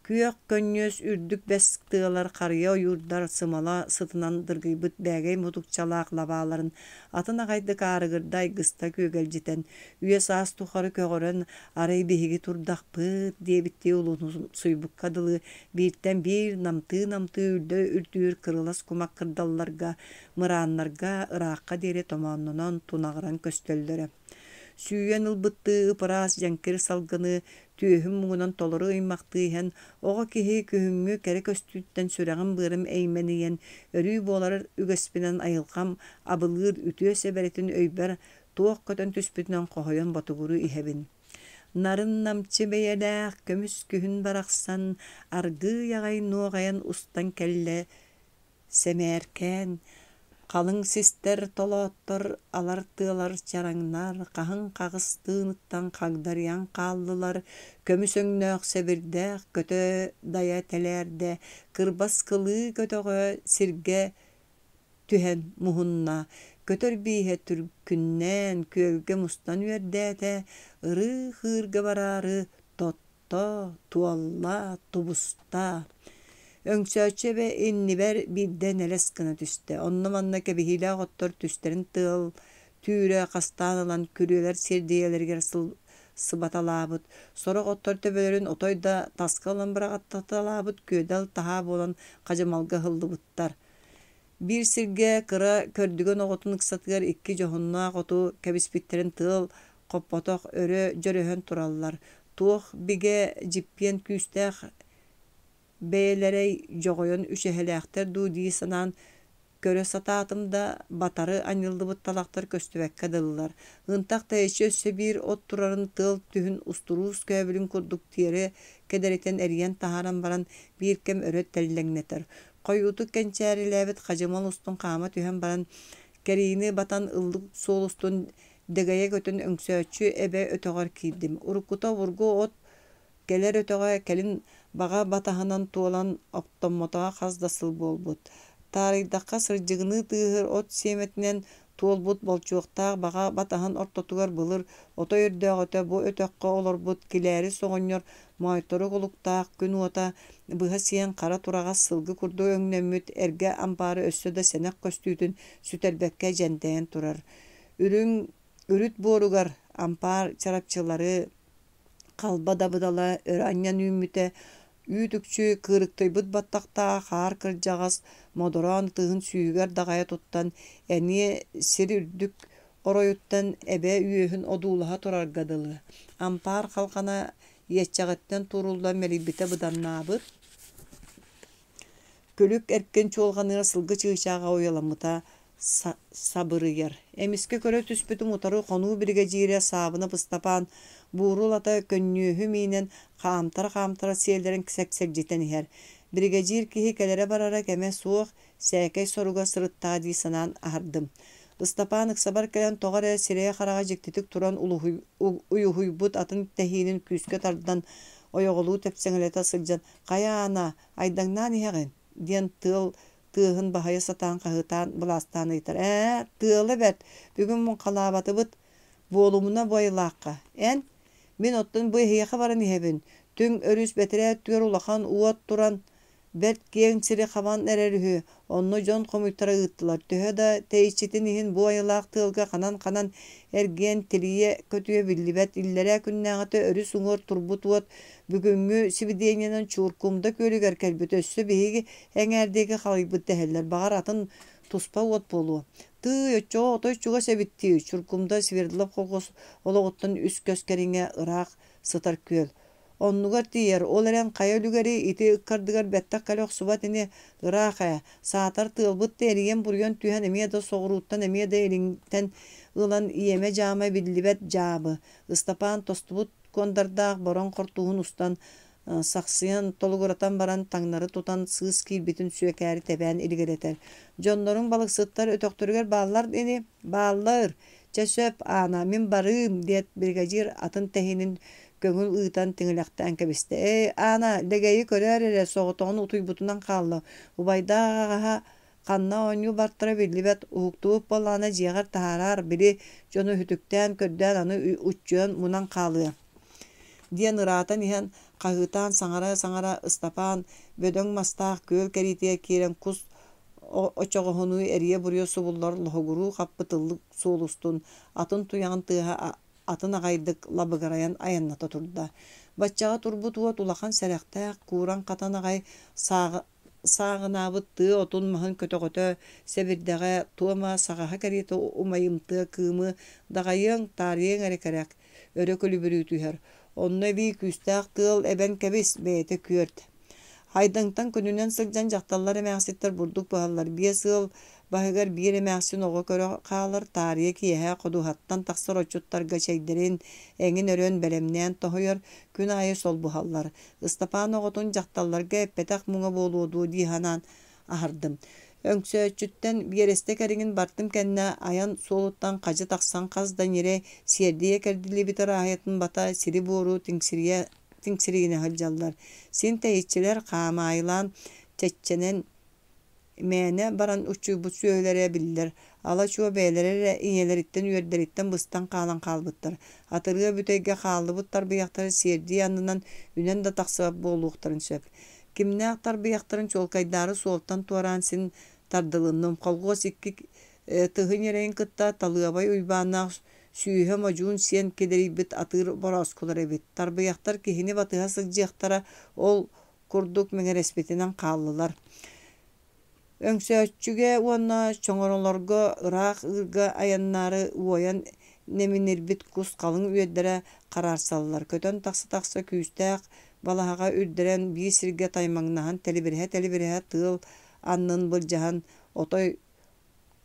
Күөх көнньүөс үрдүк бэс тыалар, харыйа ойуурдар сымала сытынан дыргыйбыт бээгэй мутукчалаах лабааларын атын аҕайдык аарыгырда айгыста күөгэлдьитэн, үйэ-саас тухары көҕөрөн, арай биһиги турдахпыт диэбиттии улуусуйбукка дылы бииртэн биир намтыы-намтыы үрдэ үрдүүр кырылас кумах кырдалларга, мырааннарга ыраахха диэри томооннонон, тунаҕыран көстөллөрө. Сүүйэн ылбыттыы ып-ыраас дьэҥкир салгыны түөһүм муҥунан толору ыймахтыы иһэн, оҕо киһи күһүҥҥү кэрэ көстүүттэн сүрэҕим-быарым эймэнийэн, өрүү буолар үгэспинэн айылҕам абылыыр үтүө сэбэрэтин өйбөр туох көтөн түспүтүнэн хоһуйан ботугуруу иһэбин. Нарын-намчы бэйэлээх көмүс күһүн барахсан аргыый аҕай нуоҕайан устан кэллэ Сэмээркээн, халыҥ систэр, толооттор, алар тыалар чараҥнар, хаһыҥ хаҕыс тыыныттан хагдарыйан хааллылар, көмүс өҥнөөх сэбирдэх көтө-дайа тэлээрдэ, кырбас кылыы көтөҕө сиргэ түһэн муһунна, көтөр бииһэ түркүннээн күөлгэ мустан үөрдээтэ, ырыы-хыырга бараары тот То, туолла, тубуста. Өҥсөөччү эбэ иннибэр биирдэ нэлэс гына түстэ. Онно-манна кэбиһиилээх оттор түстэрин тыал түүрэ хастаан ылан күрүөлэр сиэрдийэлэригэр сыбаталаабыт, сорох оттор төбөлөрүн отой да таска ылан быраҕаттаталаабыт күөдэл таһаа буолан хадьымалга ыһыллыбыттар. Биир сиргэ кыра көрдүгэн оҕотун ыксатыгар икки дьоһуннаах оту кэбиспиттэрин тыал хоппотох өрө дьөрөһөн тураллар, туох бигэ дьиппиэн күүстээх бэйэлэрэй дьоҕойон үчэһэлээхтэр дуу дии санаан көрө сатаатым да, батары анньыллыбыт талахтар көстүбэккэ дылылар. Ынтах тэйиччи өссө биир от турарын тыал түһүн устуруус көөбүлүн курдук тиэрэ кэдэритэн эрийэн таһааран баран биир кэм өрө тэллэҥнэтэр. Хойуутук кэнчээрилээбит хадьымал устун хаама түһэн баран, кэриини батан ыллык суол устун дэгэйэ көтөн Өҥсөөччү эбэ өтөҕөр киирдим. Уруккута обургу от кэлэр өтөҕө кэлин баҕа батаһынан туолан оттоммотоҕо хас да сыл буолбут. Таарыйдахха сырдьыгыныы тыаһыыр от сиэмэтинэн туолбут болчуохтаах баҕа батаһын ортотугар былыр отой өрдөөҕүтэ бу өтөххө олорбут Килээрис оҕонньор моойторук олуктаах күн уота быһа сиэн хара тураҕас сылгы курдук өҥнөммүт эргэ ампаары өссө да сэнэх көстүүтүн сүтэрбэккэ дьэндэйэн турар. Үрүҥ үрүт буоругар ампаар чарапчылары халба дабыдала өрө анньан үүммүтэ, үүт-үкчү кыырыктыйбыт баттахтаах хаар кырдьаҕас модороон ытыһын сүүһүгэр даҕайа туттан, эниэ сир үрдүк оройуттан эбэ үөһүн одуулаһа турарга дылы. Ампаар халҕана иэччэҕиттэн тууруллан мэлийбитэ быданнаабыт, күлүк эркин чуолҕаныгар сылгы чыычааҕа уйаламмыта сабырыйар. Эмискэ көрө түспүтүм утары хонуу биригэдьиирэ Саабынап Ыстапаан буурул ата көнньүөһү миинэн хаамтара-хаамтара сиэллэрин сэксэлдьитэн иһэр. Биригэдьиир киһи кэлэрэ-барара кэмэ суох, сээкэй соруга сырыттаҕа дии санаан аһардым. Ыстапаан ыксабар кэлэн тоҕо эрэ сирэйэ-хараҕа дьиктитик туран уйуһуйбут атын тэһиинин күүскэ тардан ойоҕолуу тэпсэҥэлэтэ сылдьан «Хайа Аана, айдаҥнаан иһэҕин?» диэн тыал тыаһын баһыйа сатаан хаһыытаан былаастаан ыйытар: «Ээ, тыала бэрт, бүгүн муҥхалаабатыбыт, буолумуна буойалаахха. Эн? Мин оттон бу эһиэхэ баран иһэбин. Түҥ өрүс бэтэрээ өттүгэр улахан уот туран, Бэрт киэҥ сири хабан эрэр үһү, онно дьон хомуйтара ыыттылар, төһө да тэйиччитин иһин бу айылаах тыалга ханан-ханан эргийэн тилийэ көтүө биллибэт. Иллэрээ күннээҕитэ өрүс уҥуор турбут уот бүгүҥҥү сибидиэнньэнэн Чууркумда күөлүгэр кэлбит, өссө биһиги эҥээр диэки халыйбыт дэһэллэр, баҕар атын туспа уот буолуо. Тыый, оччоҕо отой чугас эбит дии, Чуркумда Свердлов колхоз олоҕуттан үс көс кэриҥэ ыраах сытар күөл. Оннугар тиийэр, ол эрэн хайа үлүгэри ити ыккардыгар бэттэх кэлэ охсубат ини, ыраах ээ, саатар тыалбыт да эрийэн-буруйан түһэн эмиэ да соҕурууттан эмиэ да илиҥтэн ылан иэмэ-дьаама биллибэт дьаабы. Ыстапаан тостубут куондардаах бороҥ хортууһун устан, сахсыйан толугуратан баран таҥнары тутан сыыс киирбитин сүөкээри тэбээн илигирэтэр. Дьонноруҥ балыксыттар өтөхтөрүгэр бааллар ини? Бааллар. Чэ сөп, Аана, мин барыым, диэт биригэдьиир атын тэһиинин көҥүл ыытан тиҥилэхтээн кэбистэ. Ээ, Аана, Лэгэйи көрөөр эрэ, соҕотоҕун утуйбутунан хаалла. Убайдаах аҕаһа Ханна оонньуу бартара биллибэт, уһуктубут буоллаҕына дьиэҕэр таһаараар, били дьону үтүктээн көрдөөн аны уччуйан мунан хаалыа диэн ыраатан иһэн хаһыытаан саҥара-саҥара Ыстапаан бөдөҥ мастаах күөл кэриитигэр киирэн кус очоҕоһунуу эрийэ-буруйа субуллар лоһугуруу хаппыт ыллык суол устун атын туйаҕын тыаһа атын аҕайдык лабыгырайан айанната турда. Баччаҕа турбут уот улахан сэрэхтээх, кууран-хатан аҕай сааҕынаабыт тыа отун-маһын көтөҕөтө, сэбирдэҕэ, туома саҕаһа кэриэтэ умайымтыа кыымы даҕайыаҥ, таарыйыаҥ эрэ кэрэх, өрө күлүбүрүү түһэр. Онно эбии күүстээх тыал эбэн кэбис, бэйэтэ күөрт. Айдаҥтан күнүнэн сылдьан дьахталлар эмээхситтэр бурдук быһаллар, биэс ыал баһыгар биир эмээхсин оҕо көрө хаалар, таарыйа киэһэ ходуһаттан тахсар отчуттарга чэйдэрин эҥин өрөн бэлэмнээн тоһуйар, күн аайы солбуһаллар. Ыстапаан оҕотун дьахталларга эппэтэх муҥа буолуо дуо дии санаан аһардым. Өҥсөөччүттэн биэрэстэ кэриҥин бартым кэннэ айан суолуттан хадьы тахсан хас да ньирэй сиэрдийэ кэрдиллибит ырааһыйатын бата сири-буору тиҥсирийэ тиҥсиригинэ сылдьаллар. Син тэйиччилэр хаамаайылаан чэччэнэн мээнэ баран уччуйбут сүөһүлэрэ биллэр, ала-чуо бэйэлэрэ эрэ ийэлэриттэн үөрдэриттэн быстан хаалан хаалбыттар. Атырыа бүтэйгэ хааллыбыт тарбыйахтара сиэрдийэ аннынан үнэн да тахсыбат буолуохтарын сөп. Кимнээх тарбыйахтарын чуолкайдаары суолтан туораан син тардылынным. Колхуос икки тыһы ньирэйин кытта Талыабай Уйбааннаах сүүһэ модьуун сиэн кэдэрийбит атыыр борооскулар эбит. Тарбыйахтар киһини батыһа сылдьыахтара, ол курдук мэҥирэспитинэн хааллылар. Өҥсөөччүгэ уонна чоҥоролорго ыраах ыырга айаннаары уойан нэминирбит кус халыҥ үөрдэрэ хараарсаллар, көтөн тахса-тахса күүстээх балаһаҕа үрдэрэн биир сиргэ таймаҥнаһан тэлибирэһэ-тэлибирэһэ тыал аннын былдьаһан отой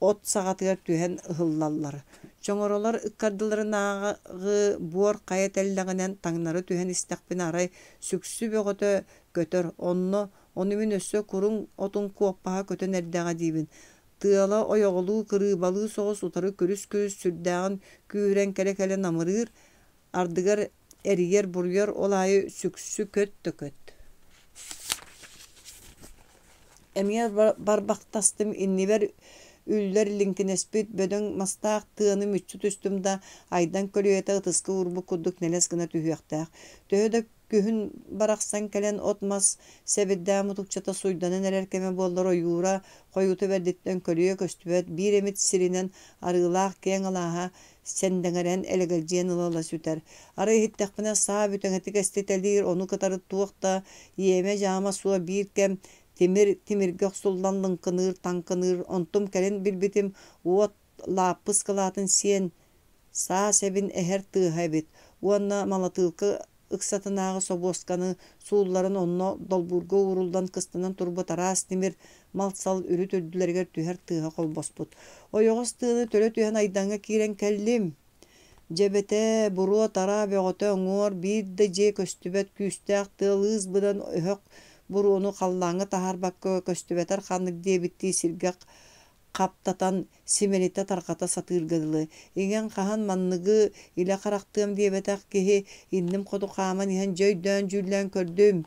от саҕатыгар түһэн ыһыллаллар. Чоҥоролор ыккардыларынааҕы буор хайа тэллэҕинэн таҥнары түһэн истэхпинэ арай сүксү бөҕөтө көтөр, онно ону мин өссө куруҥ отун куоппаһа көтөн эрдэҕэ диибин. Тыала ойоҕолуу кырыыбалыы соҕус утары күрүс-күрүс сүрдээҕин күүһүрэн кэлэ-кэлэ намырыыр, ардыгар эрийэр-буруйар, ол аайы сүксү көт да көт. Эмиэ барбахтастым, иннибэр үллэр лиҥкинэспит бөдөҥ мастаах тыаны мүччү түстүм да, Айдаҥ көлүйэтэ ытыска уурбут курдук нэлэс гына түһүөхтээх. Төһө да күһүн барахсан кэлэн от-мас сэбирдээх мутукчата суйданан эрэр кэмэ буоллар ойуура хойуута бэрдиттэн көлүйэ көстүбэт биир эмит сиринэн арыылаах киэҥ алааһа сэндэҥэрэн элэгэлдьийэн ыла-ыла сүтэр. Арай иһиттэхпинэ саа бүтэҥитик эститэлиир, ону кытары туох да иэмэ-дьаама суох биир кэм тимир тимиргэ охсуллан лыҥкыныыр, таҥкыныыр, онтум кэлин билбитим уот лааппыс кылаатын сиэн саа сэбин эһэр тыаһа эбит уонна малатыылка ыксатынааҕы собуосканы суулларан онно долбуурга ууруллан кыстанан турбут араас тимир мал-сал үрүт үрдүлэригэр түһэр тыаһа холбоспут. Ойоҕос тыаны төлө түһэн Айдаҥҥа киирэн кэллим. Дьэбэтэ, буруо-тараа бөҕөтө уҥуор биир да дьиэ көстүбэт күүстээх тыал ыыс быдан өһөх буруону халлааҥҥа таһаарбакка көстүбэтэр ханнык диэбиттии сиргэ хаптатан, симэлитэ тарҕата сатыырга дылы. Иҥэн-хаһан манныгы илэ харахтыам диэбэтэх киһи инним хоту хааман иһэн дьэ өйдөөн-дьүүллээн көрдүм.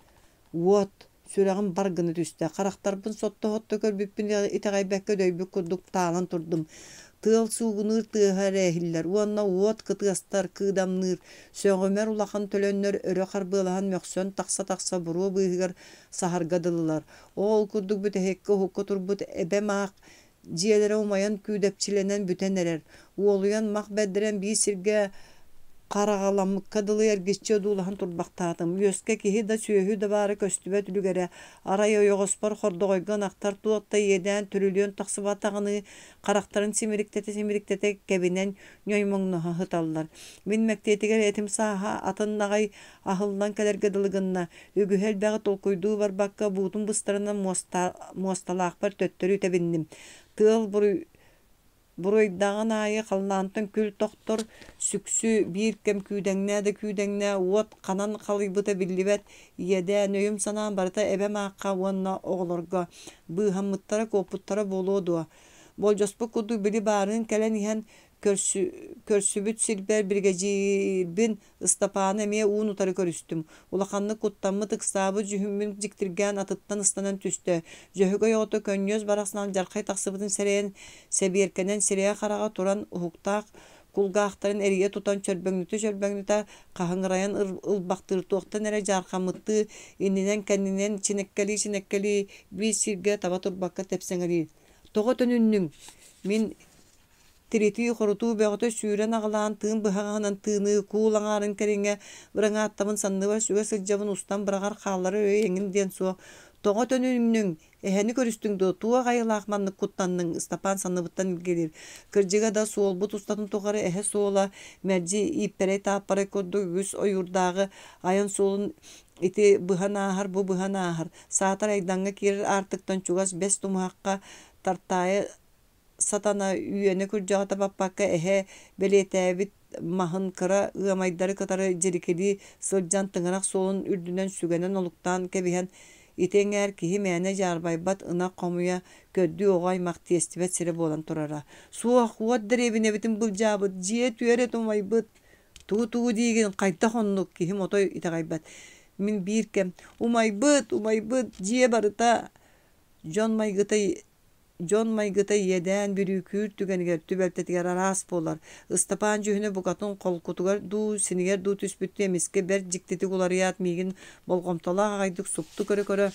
Уот, сүрэҕим бар гына түстэ, харахтарбын сотто-сотто көрбүппүн итэҕэйбэккэ дөйбүт курдук таалан турдум. Тыал суугунуур тыаһа эрэ иһиллэр уонна уот кытыастар, кыыдамныыр, сөҕүмэр улахан төлөннөр өрө харбыалаһан мөхсөн тахса-тахса буруо быыһыгар саһарга дылылар. Ол курдук бүтэһиккэ уһукка турбут эбэм аах дьиэлэрэ умайан күүдэпчилэнэн бүтэн эрэр, уолуйан мах бэрдэрэн биир сиргэ хараҕаламмыкка дылы эргиччи одуулаһан турбахтаатым. Үөскэ киһи да, сүөһү да баара көстүбэт үлүгэрэ, арай ойоҕоспор хордоҕойго ынахтар туох да иэдээн түрүлүөн тахсыбатаҕыныы харахтарын симириктэтэ-симириктэтэ кэбинэн ньоймоҥноһо сыталлар. Мин мэктиэтигэр этим сааһа атын аҕай аһыллан кэлэргэ дылы гынна, үгүһү элбэҕи толкуйдуу барбакка буутум быстарынан муосталаахпар төттөрү тэбинним. Тыал буруйдаҕын аайы халлаантан күл тохтор, сүксү биир кэм күүдэҥнээ да күүдэҥнээ, уот ханан халыйбыта биллибэт, иэдээн өйүм-санаам барыта эбэм аахха уонна оҕолорго быыһаммыттара, куоппуттара буолуо дуо? Болдьоспут курдук били баарыын кэлэн иһэн Көрсүбүт сирбэр биригэдьиирбин Ыстапааны эмиэ уун-утары көрүстүм. Улаханнык куттаммыт, ыксаабыт дьүһүммүн дьиктиргээн атыттан ыстанан түстэ. Дьөһөгөй оҕото Көнньүөс барахсан алдьархай тахсыбытын сэрэйэн, сэбиэркэнэн сирэйэ-хараҕа туран, уһуктаах кулгаахтарын эрийэ тутан чөрбөҥнөтө-чөрбөҥнөтө хаһыҥырайан ылбахтыыр, туохтан эрэ дьаархаммыттыы иннинэн-кэннинэн чинэккэлии-чинэккэлии биир сиргэ таба турбакка тэпсэҥэлиир. «Тоҕо төнүннүҥ? Мин Тиритии-хорутуу бөҕөтө сүүрэн аҕылаан тыын быһаҕаһынан тыыныы, куул аҥаарын кэриҥэ быраҥааттабын санныбар сүгэ сылдьабын устан быраҕар хаалларар өй эҥин диэн суох. Тоҕо төнүннүҥ? Эһэни көрүстүҥ дуо? Туох айылаах маннык куттанныҥ? Ыстапаан санныбыттан илгиэлиир. Кырдьыга да, суолбут устатын тухары эһэ суола мэлдьи ииппэрэй-тааппарай курдук үгүс ойуурдааҕы айан суолун ити быһан ааһар, бу быһан ааһар. Саатар Айдаҥҥа киирэр аартыктан чугас бэс тумуһахха Тартаайа сатана үөнэ-күрдьэҕэ баппакка эһэ бэлиэтээбит маһын кыра ыамайдары кытары дьирикилии сылдьан тыҥырах суолун үрдүнэн сүгэнэн олуктаан кэбиһэн ити эҥээр киһи мээнэ дьаарбайбат ынах хомуйа көрдүү оҕо аймах тиэстибэт сирэ буолан турара. Суох, уот дэриэбинэбитин былдьаабыт, дьиэ түөрэ умайбыт. Тугу-тугу диигин, хайдах оннук, киһим отой итэҕэйбэт. Мин биир кэм умайбыт, умайбыт, дьиэ барыта дьон майгыта Дьон майгыта иэдээн бүрүүкүүр түгэнигэр, түбэлтэтигэр араас буолар. Ыстапаан дьүһүнэ букатын холкутугар дуу, синигэр дуу түспүттүү эмискэ бэрт дьиктитик уларыйаат миигин болҕомтолоох аҕайдык супту көрө-көрө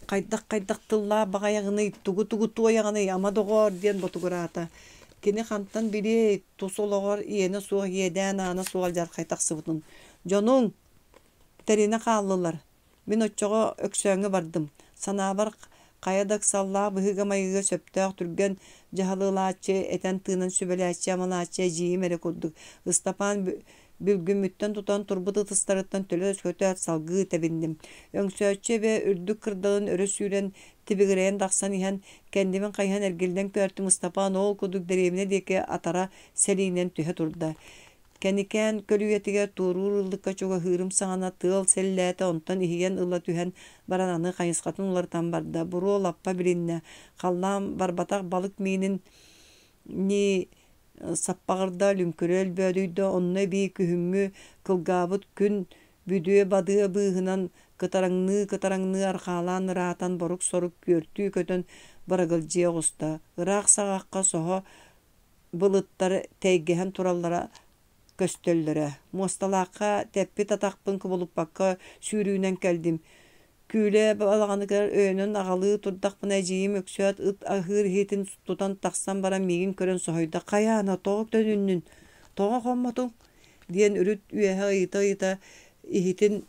«Хайдах-хайдах тыллаах баҕайаҕыный, тугу-тугу туойаҕыный, ама доҕоор» диэн ботугураата. Кини хантан билиэй, тус олоҕор иэнэ суох иэдээн аана суох алдьархай тахсыбытын. «Дьонуҥ тэринэ хааллылар, Мин оччоҕо Өксөөҥҥө бардым. Санаабар, хайа да ыксаллаах быһыыга-майгыга сөптөөх түргэн дьаһалылааччы, этэн-тыынан сүбэлээччи-амалааччы эдьиийим эрэ курдук. Ыстапаан бүлгүммүттэн тутан турбут ытыстарыттан төлө көтөөт салгыы тэбинним. Өҥсөөччү эбэ үрдүк кырдалын өрө сүүрэн тибигирэйэн тахсан иһэн, кэннибин хайыһан эргиллэн көөртүм Ыстапаан ол курдук дэриэбинэ диэки атара сэлиинэн түһэ турда. Кэникээн көлүйэтигэр туоруур ыллыкка чугаһыырым саҕана тыал сэллээтэ, онтон иһийэн ыла түһэн баран аны хайысхатын уларытан барда. Буруо лаппа билиннэ, халлаан барбатах балык миинин нии саппаҕырда, лүҥкүрэ өлбөөдүйдэ, онно эбии күһүҥҥү кылгаабыт күн бүдүө-бадыа быыһынан кытараҥныы-кытараҥныы арҕаалаан ыраатан борук-сорук күөртүү көтөн бырагылдьыйа оҕуста. Ыраах саҕахха соһо былыттар тэйгэһэн тураллара көстөллөрө. Муосталаахха тэппит атахпын кубулуппакка сүүрүүнэн кэллим. Күүлэ балаҕаныгар өйөнөн аҕалыы турдахпына эдьиийим Өксөөт ыт аһыыр иһитин тутан тахсан баран миигин көрөн соһуйда: «Хайаана, тоҕо төнүннүн? Тоҕо хоммотуҥ?» диэн үрүт үөһэ ыйыта-ыйыта иһитин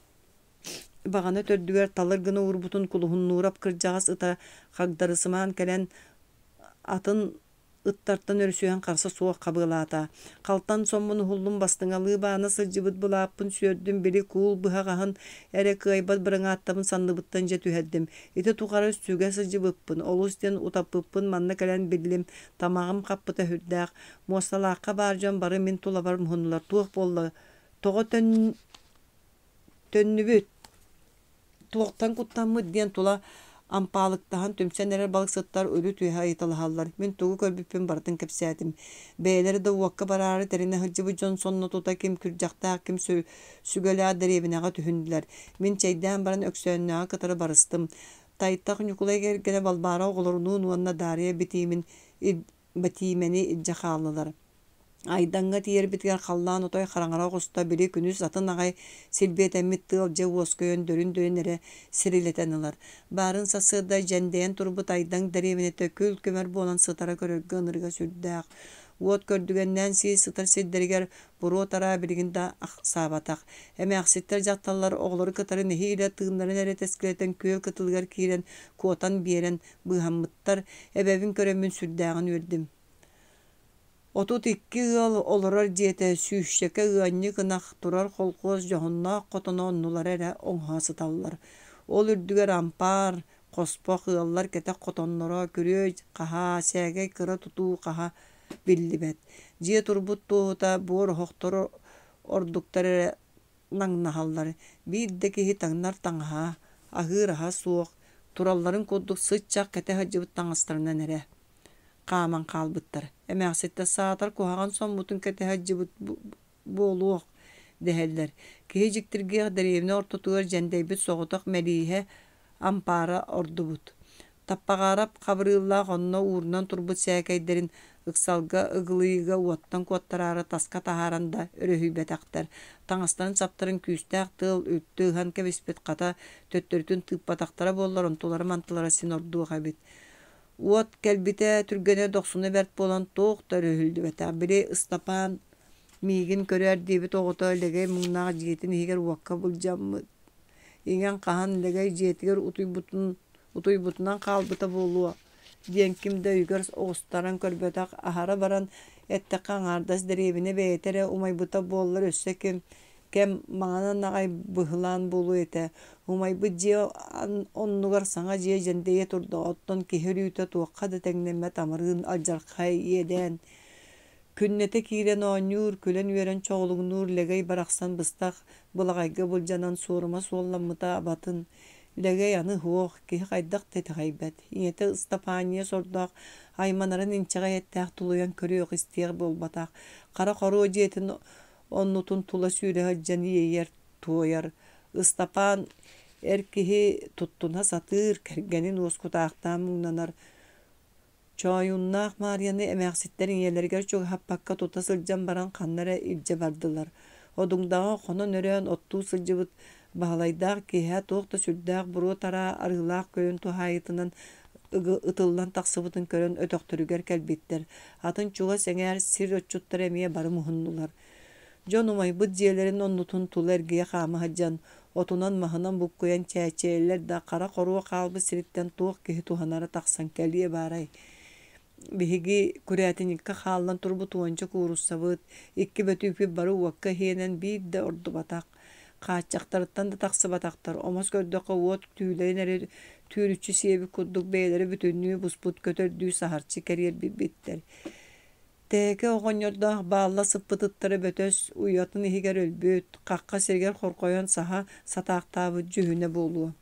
баҕана төрдүгэр талыр гына уурбутун Кулуһуннуурап кырдьаҕас ыта хагдарысымаан кэлэн атын ыттартан өрүсүһэн харса суох хабыалаата. Халтан соммун уһуллум бастыҥалыы баана сылдьыбыт былааппын сүөрдүм, били куул быһаҕаһын эрэ кыайбат бырыҥааттабын санныбыттан дьэ түһэрдим. Ити тухары сүгэ сылдьыбыппын, олус диэн утаппыппын манна кэлэн биллим, тамаҕым хаппыта сүрдээх. Муосталаахха баар дьон бары мин тулабар муһуннулар. Туох буолла? Тоҕо төннүбүт? Туохтан куттаммыт диэн тула ампаалыктаһан түмсэн эрэр балыксыттар үрүт-үөһэ ыйыталаһаллар. Мин тугу көрбүппүн барытын кэпсээтим. Бэйэлэрэ да уокка бараары тэринэ сылдьыбыт дьон сонно тута ким күрдьэхтээх, ким сүгэлээх дэриэбинэҕэ түһүннүлэр. Мин чэйдээн баран Өксөөннөөҕү кытары барыстым. Тайтах Ньукулай кэргэнэ Балбаара оҕолорунуун уонна Даарыйа Битиимин Бэтиимэни илдьэ хааллылар. Айдаҥҥа тиийэрбитигэр халлаан отой хараҥара оҕуста, били күнүс атын аҕай силбиэтэммит тыал дьэ уоскуйан дөрүн-дөрүн эрэ сирилэтэн ылар. Баарын сарсыарда дьэндэйэн турбут Айдаҥ дэриэбинэтэ күл-көмөр буолан сытара көрөргө ынырыга сүрдээх. Уот көрдүгэннээн сии сытар сирдэригэр буруо-тараа билигин да ахсаабатах. Эмээхситтэр дьахталлар оҕолору кытары нэһиилэ тыыннарын эрэ тэскилэтэн күөл кытылыгар киирэн куотан биэрэн быыһаммыттар. Эбэбин көрөммүн сүрдээҕин үөрдүм. 32 ыал олорор дьиэтэ, сүүсчэкэ ыанньык ынах турар холкуос дьоһуннаах хотоно оннулара эрэ оҥоһо сыталлар. Ол үрдүгэр ампаар, хоспох, ыаллар кэтэх хотонноро, күрүө хаһаа, сээгэй кыра тутуу хаһа биллибэт. Дьиэ турбут туоһута буор оһохтор ордуктар эрэ наҥнаһаллар, биир да киһи таҥнар таҥаһа, аһыыр аһа суох, туралларын курдук сыччах кэтэ сылдьыбыт таҥастарынан эрэ хааман хаалбыттар. Эмээхситтэр саатар куһаҕан соммутун кэтэһэ сылдьыбыт буолуох дэһэллэр. Киһи дьиктиргиэх дэриэбинэ ортотугар дьэндэйбит соҕотох мэлииһэ ампаара ордубут. Таппаҕаарап Хабырыыллаах онно уурунан турбут сээкэйдэрин ыксалга ыгылыйыыга уоттан куоттараары таска таһааран да өрүһүйбэтэхтэр. Таҥастарын-саптарын күүстээх тыал үлтү ыһан кэбиспит, хата, төттөрүтүн тыыппатахтара буоллар онтулара-мантылара син ордуох эбит. Уот кэлбитэ түргэнэ дохсуна бэрт буолан туох да өрүһүллүбэтэх. Били Ыстапаан миигин көрөөр диэбит оҕото Лэгэй муҥнаах дьиэтин иһигэр уокка былдьаммыт. Иҥэн-хаһан Лэгэй дьиэтигэр утуйбутун утуйбутунан хаалбыта буолуо диэн ким да өйүгэр оҕустаран көрбөтөх. Аһара баран эттэххэ аҥаардас дэриэбинэ бэйэтэ эрэ умайбыта буоллар өссө ким кэм маҥанан аҕай быһылаан буолуо этэ. Умайбыт дьиэ оннугар саҥа дьиэ дьэндэйэ турдаҕа, оттон киһи өлүүтэ туохха да тэҥнэммэт амырыын алдьархай иэдээн. Күннэтэ киирэн оонньуур, күлэн-үөрэн чоҕулуҥнуур Лэгэй барахсан быстах былаҕайга былдьанан суорума суолламмыта абатын. Лэгэй аны суох, киһи хайдах да итэҕэйбэт. Ийэтэ Ыстапаанньа сордоох айманарын инчэҕэй эттээх тулуйан көрүөх-истиэх буолбатах. Хара хоруо дьиэтин оннутун тула сүүрэ сылдьан иэйэр, туойар. Ыстапаан эр киһи туттуна сатыыр, кэргэнин уоскутаахтаан муҥнанар. Чоойуннаах Маарыйаны эмээхситтэр ийэлэригэр чугаһаппакка тута сылдьан баран ханна эрэ илдьэ бардылар. Одуҥдаҕа хонон-өрөөн оттуу сылдьыбыт Баһылайдаах киэһэ туох да сүрдээх буруо-тараа арыылаах күөлүн туһаайыытынан ытыллан тахсыбытын көрөн өтөхтөрүгэр кэлбиттэр. Атын чугас эҥээр сир отчуттара эмиэ бары муһуннулар. Дьон умайбыт дьиэлэрин оннутун тула эргийэ хаама сылдьан, отунан-маһынан буккуйан чээччэйэллэр да, хара хоруо хаалбыт сириттэн туох киһи туһанара тахсан кэлиэ баарай. Биһиги күрээтинньиккэ хааллан турбут уонча кууруссабыт, икки бөтүүкпүт бары уокка иһиэнэн биир да ордубатах. Хааччахтарыттан да тахсыбатахтар, омос көрдөххө уот түүлэрин эрэ түүрүччү сиэбит курдук бэйэлэрэ бүтүннүү буспут көтөрдүү саһарчы кэриэрбиттэр. Тээкэ оҕонньордоох баалла сыппыт ыттара бөтөс уйатын иһигэр өлбүт, хахха сиригэр хорҕойон саһа сатаахтаабыт дьүһүнэ буолуо.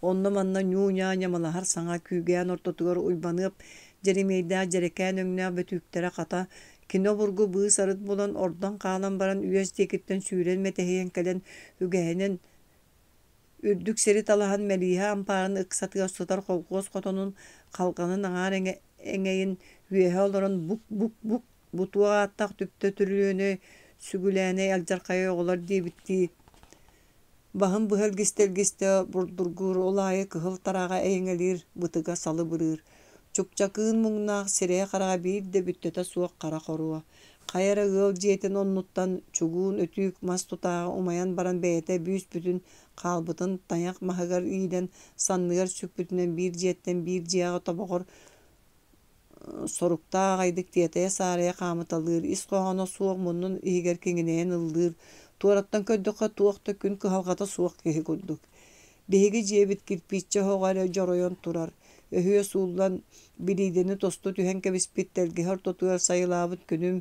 Онно-манна ньуу-ньаа ньамалаһар саҥа күүгээн ортотугар Уйбаныап Дьэримиэйдээх дьэрэкээн өҥнөөх бөтүүктэрэ хата, кини обургу быыс-арыт булан ордон хаалан баран үөс диэкиттэн сүүрэн мэтэһийэн кэлэн үгэһинэн үрдүк сири талаһан мэлииһэ ампаарын ыксатыгар сытар холхуос хотонун халҕанын аҥаар эҥэйин үөһэ олорон бук-бук-бук бу туох ааттаах түптэ түрүлүөнэй сүгүлээнэй алдьархайы оҕолор диэбиттии баһын быһа илгистэ-илгистэ бурдургуур, ол аайы кыһыл тарааҕа эйэҥэлиир, бытыга салыбырыыр. Чукчакыын муҥнаах сирэйэ-хараҕа биир да бүттэтэ суох хара хоруо. Хайа эрэ ыал дьиэтин оннуттан чугуун өтүүк мас тутааҕа умайан баран бэйэтэ бүүс-бүтүн хаалбытын тайах маһыгар иилэн санныгар сүкпүтүнэн биир дьиэттэн биир дьиэҕэ тобоҕор соруктаах аҕайдык тиэтэйэ-саарайа хаамыталыыр, ис хоһооно суох муннун иһигэр киҥинэйэн ыллыыр, туораттан көрдөххө туох да күн кыһалҕата суох киһи курдук. Биһиги дьиэбит кирпииччэ оһоҕо эрэ дьоройон турар, өһүө сууллан, билиидэни тосту түһэн кэбиспит тэлгэһэ ортотугар сайылаабыт күнүм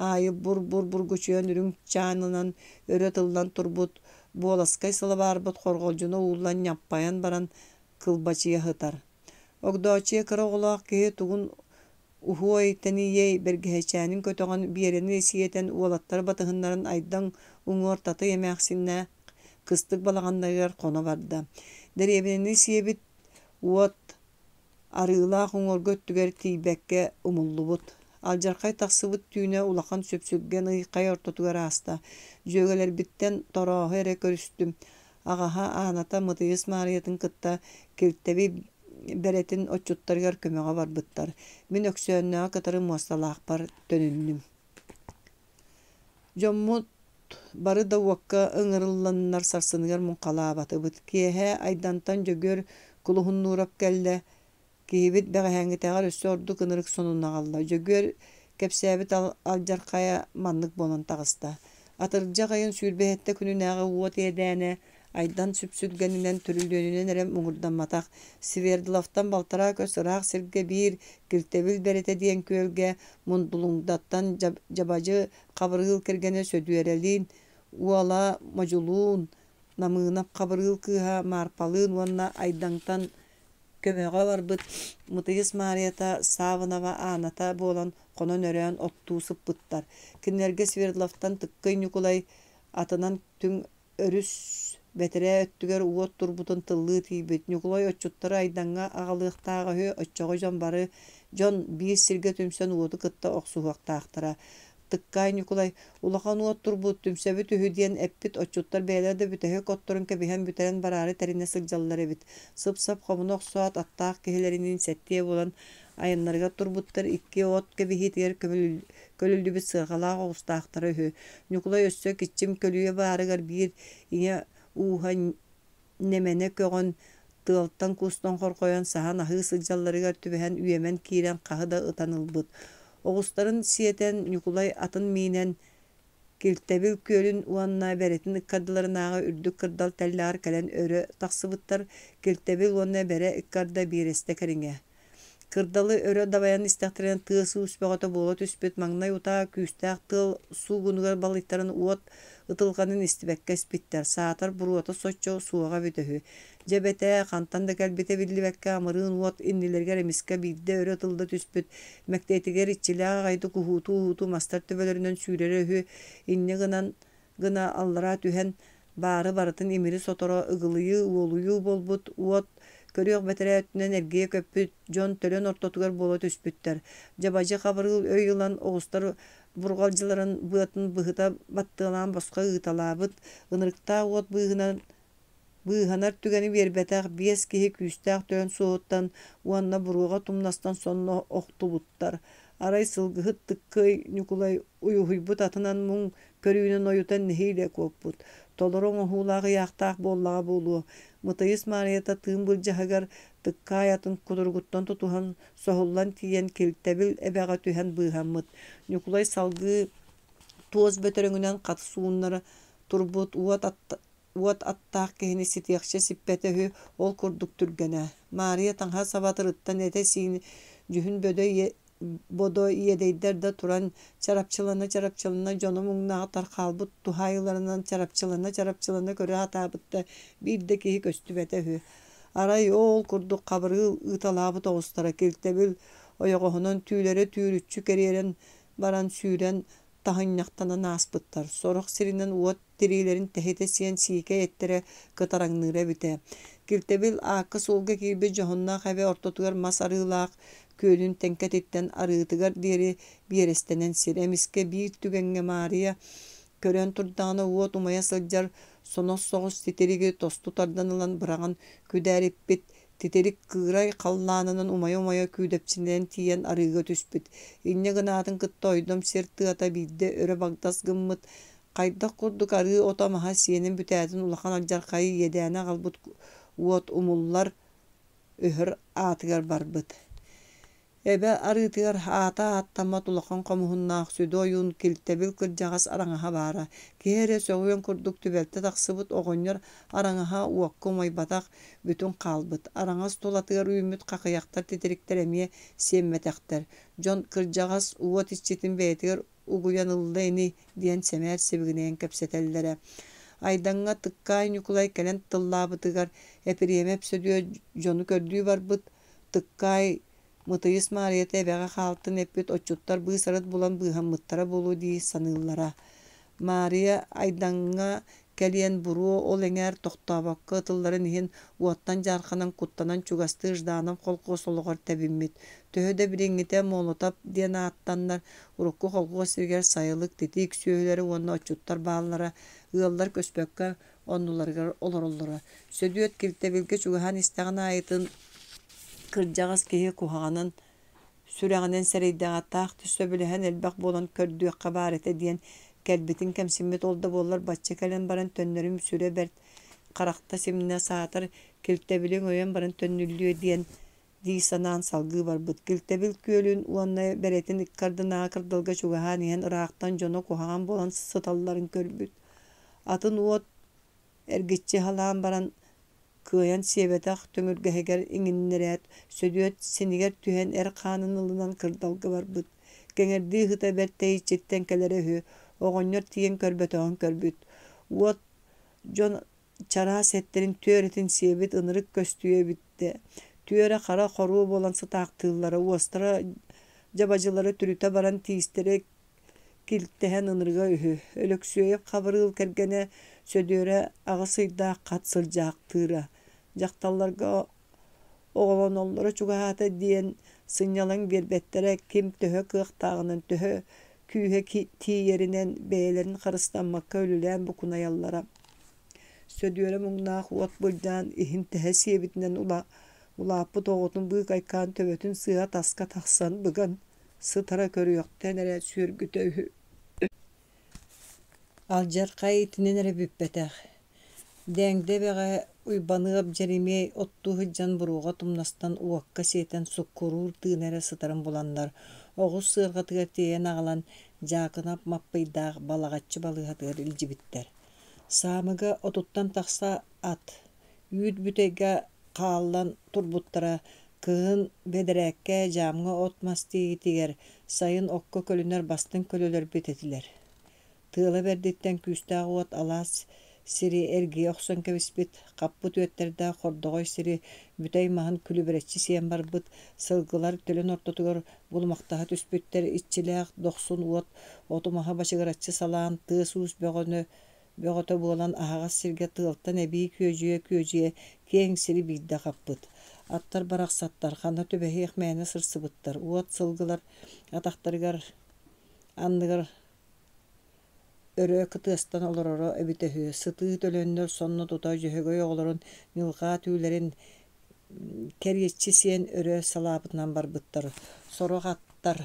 аайы бур-бур бургучуйан үрүҥ чаанынан өрө тыллан турбут буоласкай сылабаарбыт хорҕолдьуна ууллан ньаппайан баран кылбачыйа сытар. Огдооччуйа кыра оҕолоох киһи тугун уһуой-тэнийиэй бэргэһэчээнин көтөҕөн Биэрэни сиэтэн уолаттары батыһыннаран Айдаҥ уҥуор Татый эмээхсиннээх кыстык балаҕаннарыгар хоно барда. Дэриэбинэни сиэбит уот Арыылаах уҥуоргу өттүгэр тиийбэккэ умуллубут. Алдьархай тахсыбыт түүнэ улахан сүпсүлгэн ый-хай ортотугар ааста. Дьүөгэлэрбиттэн Торооһу эрэ көрүстүм. Аҕаһа Ааната Мытыйыс Маарыйатын кытта Килтэби Бэрэтин отчуттарыгар көмөҕө барбыттар. Мин Өксөөннөөҕү кытары муосталаахпар төнүннүм. Дьоммут бары да уокка ыҥырылланнар сарсыныгар муҥхалаабатыбыт. Киэһэ Айдантан Дьөгүөр Кулуһуннуурап кэллэ. Киһибит бэҕэһээҥҥитээҕэр өссө ордук ынырык сонун аҕалла. Дьөгүөр кэпсээбит алдьархайа маннык буолан таҕыста. Атырдьах ыйын 27 күнүнээҕи уот иэдээнэ Айдан сүпсүлгэнинэн, түрүлүөнүнэн эрэ муҥурдамматах. Свердловтан балтараа көс ыраах сиргэ биир Килтэбил Бэрэтэ диэн күөлгэ Мундулуҥдаттан Дьабадьы Хабырыыл кэргэнэ Сөдүөрэлиин, уола Модьулуун, Намыынап Хабырыыл кыыһа Маарпалыын уонна Айдаҥтан Көмөҕө барбыт Мытыйыс Маарыйата, Саввинова Ааната буолан хонон-өрөөн оттуу сыппыттар. Кинилэргэ Свердловтан Тыккый Ньукулай атынан түҥ өрүс бэтэрээ өттүгэр уот турбутун тыллыы тиийбит. Ньукулай отчуттары Айдаҥҥа аҕалыахтааҕа үһү, оччоҕо дьон бары дьон биир сиргэ түмсэн уоту кытта охсуһуохтаахтара. Тыккаай Ньукулай улахан уот турбут, түмсэбит үһү диэн эппит отчуттар бэйэлэрэ да бүтэһик отторун кэбиһэн бүтэрэн бараары тэринэ сылдьаллар эбит. Сып-сап хомуна охсоот, аттаах киһилэриниин сэттиэ буолан айаннарыгар турбуттар икки от кэбиһиитигэр көлүллүбүт сыарҕалаах оҕустаахтара үһү. Ньукулай өссө киччим көлүйэ баарыгар биир ийэ ууһа нэмэнэ көҕөн, тыалтан-куустан хорҕойон саһан аһыы сылдьалларыгар түбэһэн үөмэн киирэн хаһы да ытан ылбыт. Оҕустарын сиэтэн Ньукулай атын миинэн Килтэбил күөлүн уонна Бэрэтин ыккардыларынааҕы үрдүк кырдал тэллэҕэр кэлэн өрө тахсыбыттар. Килтэбил уонна Бэрэ ыккарда биэрэстэ кэриҥэ. Кырдалы өрө дабайан истэхтэринэ тыас-уус бөҕөтө буола түспүт, маҥнай утаа күүстээх тыал суугунугар балыйтаран уот ытылҕанын истибэккэ испиттэр, саатар буруота соччо суоҕа эбитэ үһү. Дьэ эбэтээ, хантан да кэлбитэ биллибэккэ амырыын уот иннилэригэр эмискэ биирдэ өрө ытылла түспүт, мэктиэтигэр иччилээх аҕайдык уһуутуу-уһуутуу мастар төбөлөрүнэн сүүрэрэ үһү, инньэ гынан гына аллара түһэн баары барытын имири соторо ыгылыйыы, уолуйуу буолбут уот көрүөх бэтэрээ өттүнэн эргийэ көппүт дьон төлөн ортотугар буола түспүттэр. Дьабадьы Хабырыыл өй ылан оҕустар бурҕалдьыларын быатын быһыта баттыалаан босхо ыыталаабыт, ынырыктаах уот быыһынан Быыһанар түгэни биэрбэтэх биэс киһи күүстээх төлөн суоһуттан уонна буруоҕа тумнастан сонно охтубуттар. Арай сылгыһыт Тыккый Ньукулай уйуһуйбут атынан муҥ көрүүнэн ойутан нэһиилэ куоппут. Толору оҥоһуулаах ыйаахтаах буоллаҕа буолуо. Мытыйыс Маарыйата тыын былдьаһыгар Тыккаай атын кутуругуттан тутуһан соһуллан тиийэн Килтэбил эбэҕэ түһэн быыһаммыт. Ньукулай салгыы туос бөтөрөҥүнэн хатыс ууннара турбут уот уот аттаах киһини ситиэхчэ сиппэтэ үһү, ол курдук түргэнэ. Маарыйа таҥаһа сабатырыттан этэ-сиинэ дьүһүн бодо иэдэйдэр да туран чарапчылана-чарапчылана дьоно муҥнаахтар хаалбыт туһаайыыларынан чарапчылана-чарапчылана көрө сатаабыт да биир да киһи көстүбэтэ үһү. Арай ол курдук Хабырыыл ыыталаабыт оҕустара Килтэбил ойоҕоһунан түүлэрэ түүрүччү кэриэрэн баран сүүрэн таһынньахтанан ааспыттар, сорох сиринэн уот тириилэрин тэһитэ сиэн сиикэй эттэрэ кытараҥныыра эбитэ. Килтэбил аакка-суолга киирбит дьоһуннаах эбэ ортотугар мас арыылаах күөлүн тэҥкэтиттэн арыытыгар диэри биэрэстэнэн сир. Эмискэ биир түгэҥҥэ Маарыйа көрөн турдаҕына уот умайа сылдьар сонос соҕус титириги тосту тардан ылан быраҕан күдээриппит Титирик кыырай халлаанынан умайа-умайа күүдэпчилэнэн тиийэн арыыга түспүт. Инньэ гынаатын кытта ойдом сир тыата биирдэ өрө багдас гыммыт, хайдах курдук арыы ото-маһа сиэнин бүтээтин улахан алдьархайы иэдээни аҕалбыт уот умуллар, өһөр аатыгар барбыт. Эбэ арыытыгар аата ааттаммат улахан хомуһуннаах сүдү ойуун Килтэбил кырдьаҕас араҥаһа баара. Киһи эрэ сөҕүөн курдук түбэлтэ тахсыбыт оҕонньор араҥаһа уокка умайбатах, бүтүн хаалбыт. Араҥас тулатыгар үүммүт хахыйахтар титириктэр эмиэ сиэммэтэхтэр. Дьон кырдьаҕас уот иччитин бэйэтигэр угуйан ылла ини диэн сэмээр сибигинэйэн кэпсэтэллэрэ. Айдаҥҥа Тыккаай Ньукулай кэлэн тыллаабытыгар Эпириэмэп Сөдүө дьону көрдүү барбыт, Тыккаай Мытыйыс Маарыйата эбэҕэ хаалтын эппит отчуттар быыс-арыт булан быыһаммыттара буолуо дии саныыллара. Маарыйа Айдаҥҥа кэлиэн буруо ол эҥээр тохтообокко ытылларын иһин уоттан дьаарханан куттанан чугастыы Жданов колхуос олоҕор тэбиммит. Төһө да билиҥҥитэ Молотов диэн ааттаннар, урукку колхуос сиригэр сайылык, титиик сүөһүлэрэ уонна отчуттар бааллара, ыаллар көспөккө оннуларыгар олороллоро. Сөдүөт Килтэбилгэ чугаһаан истэҕин аайытын кырдьаҕас киһи куһаҕанын сүрэҕинэн сэрэйдэҕэ таах да сөбүлэһэн элбэх буолан көрдүөххэ баар этэ диэн кэлбитин кэмсиммит ол да буоллар бачча кэлэн баран төннөрүм сүрэ бэрт харахта симнэ саатар Килтэбилиҥ өйөн баран төннүллүө диэн дии санаан салгыы барбыт. Килтэбил күөлүн уонна Бэрэтин ыккардынааҕы кырдалга чугаһаан иһэн ыраахтан дьоно куһаҕан буолан сыталларын көрбүт. Атын уот эргиччи халаан баран кыайан сиэбэтэх төҥүргэһигэр иҥиннэрээт, Сөдүөт синигэр түһэн эр хаанын ылынан кырдалга барбыт. Кэҥэрдии ыһыта бэрт тэйиччиттэн кэлэрэ үһү, оҕонньор тиийэн көрбөтөҕүн көрбүт. Уот дьон чараас эттэрин түөрэтин сиэбит ынырык көстүү эбит. Түөрэ хара хоруо буолан сытаахтыыллара, уостара дьабадьылара түрүтэ баран тиистэрэ килтэһэн ынырыга үһү. Өлөксүөйэп Хабырыыл кэргэнэ Сөдүөрэ 8 ыйдаах хат сылдьаахтыыра. Дьахталларга оҕолоноллоро чугаһаата диэн сынньалаҥ биэрбэттэрэ, ким төһө кыахтааҕынан, төһө күүһэ тиийэринэн бэйэлэрин харыстаммакка үлэлээн букунайаллара. Сөдүөрэ муҥнаах уот былдьаан иһин тэһэ сиэбитинэн улааппыт оҕотун быыкайкаан төбөтүн сыыһа таска тахсан быган сытара көрүөхтэн эрэ сүөргүтэ үһү. Алдьархай итинэн эрэ бүппэтэх. Дээҥдэ эбэҕэ Уйбаныап Дьэримиэй оттуу сылдьан буруоҕа тумнастан уокка сиэтэн суккуруур тыына эрэ сытарын буланнар, оҕус сыарҕатыгар тиэйэн аҕалан Дьаакынап Маппыйдаах Балаҕаччы балыыһатыгар илдьибиттэр. Саамыга 30-тан тахса ат, үүт бүтэйгэ хааллан турбуттара кыһын бэдэрээккэ дьаамҥа от-мас тиэйиитигэр, сайын окко көлүнэр бастыҥ көлөлөрбүт этилэр. Тыала бэрдиттэн күүстээх уот алаас сири эргийэ охсон кэбиспит, хаппыт үөттэрдээх хордоҕой сири бүтэй маһын күлүбүрэччи сиэн барбыт, сылгылар төлөн ортотугар булумахтаһа түспүттэр, иччилээх дохсун уот оту-маһы бачыгыраччы салаан, тыас-уус бөҕөнү бөҕөтө буолан аһаҕас сиргэ тыалтан эбии күөдьүйэ-күөдьүйэ киэҥ сири биирдэ хаппыт. Аттар барахсаттар ханна түбэһиэх мээнэ сырсыбыттар, уот сылгылар атахтарыгар анныгар өрө кытыастан олороро эбитэ үһү. Сытыы төлөннөр сонно тута Дьөһөгөй оҕолорун ньылҕаа түүлэрин кэриэччи сиэн өрө салаабытынан барбыттар. Сорох аттар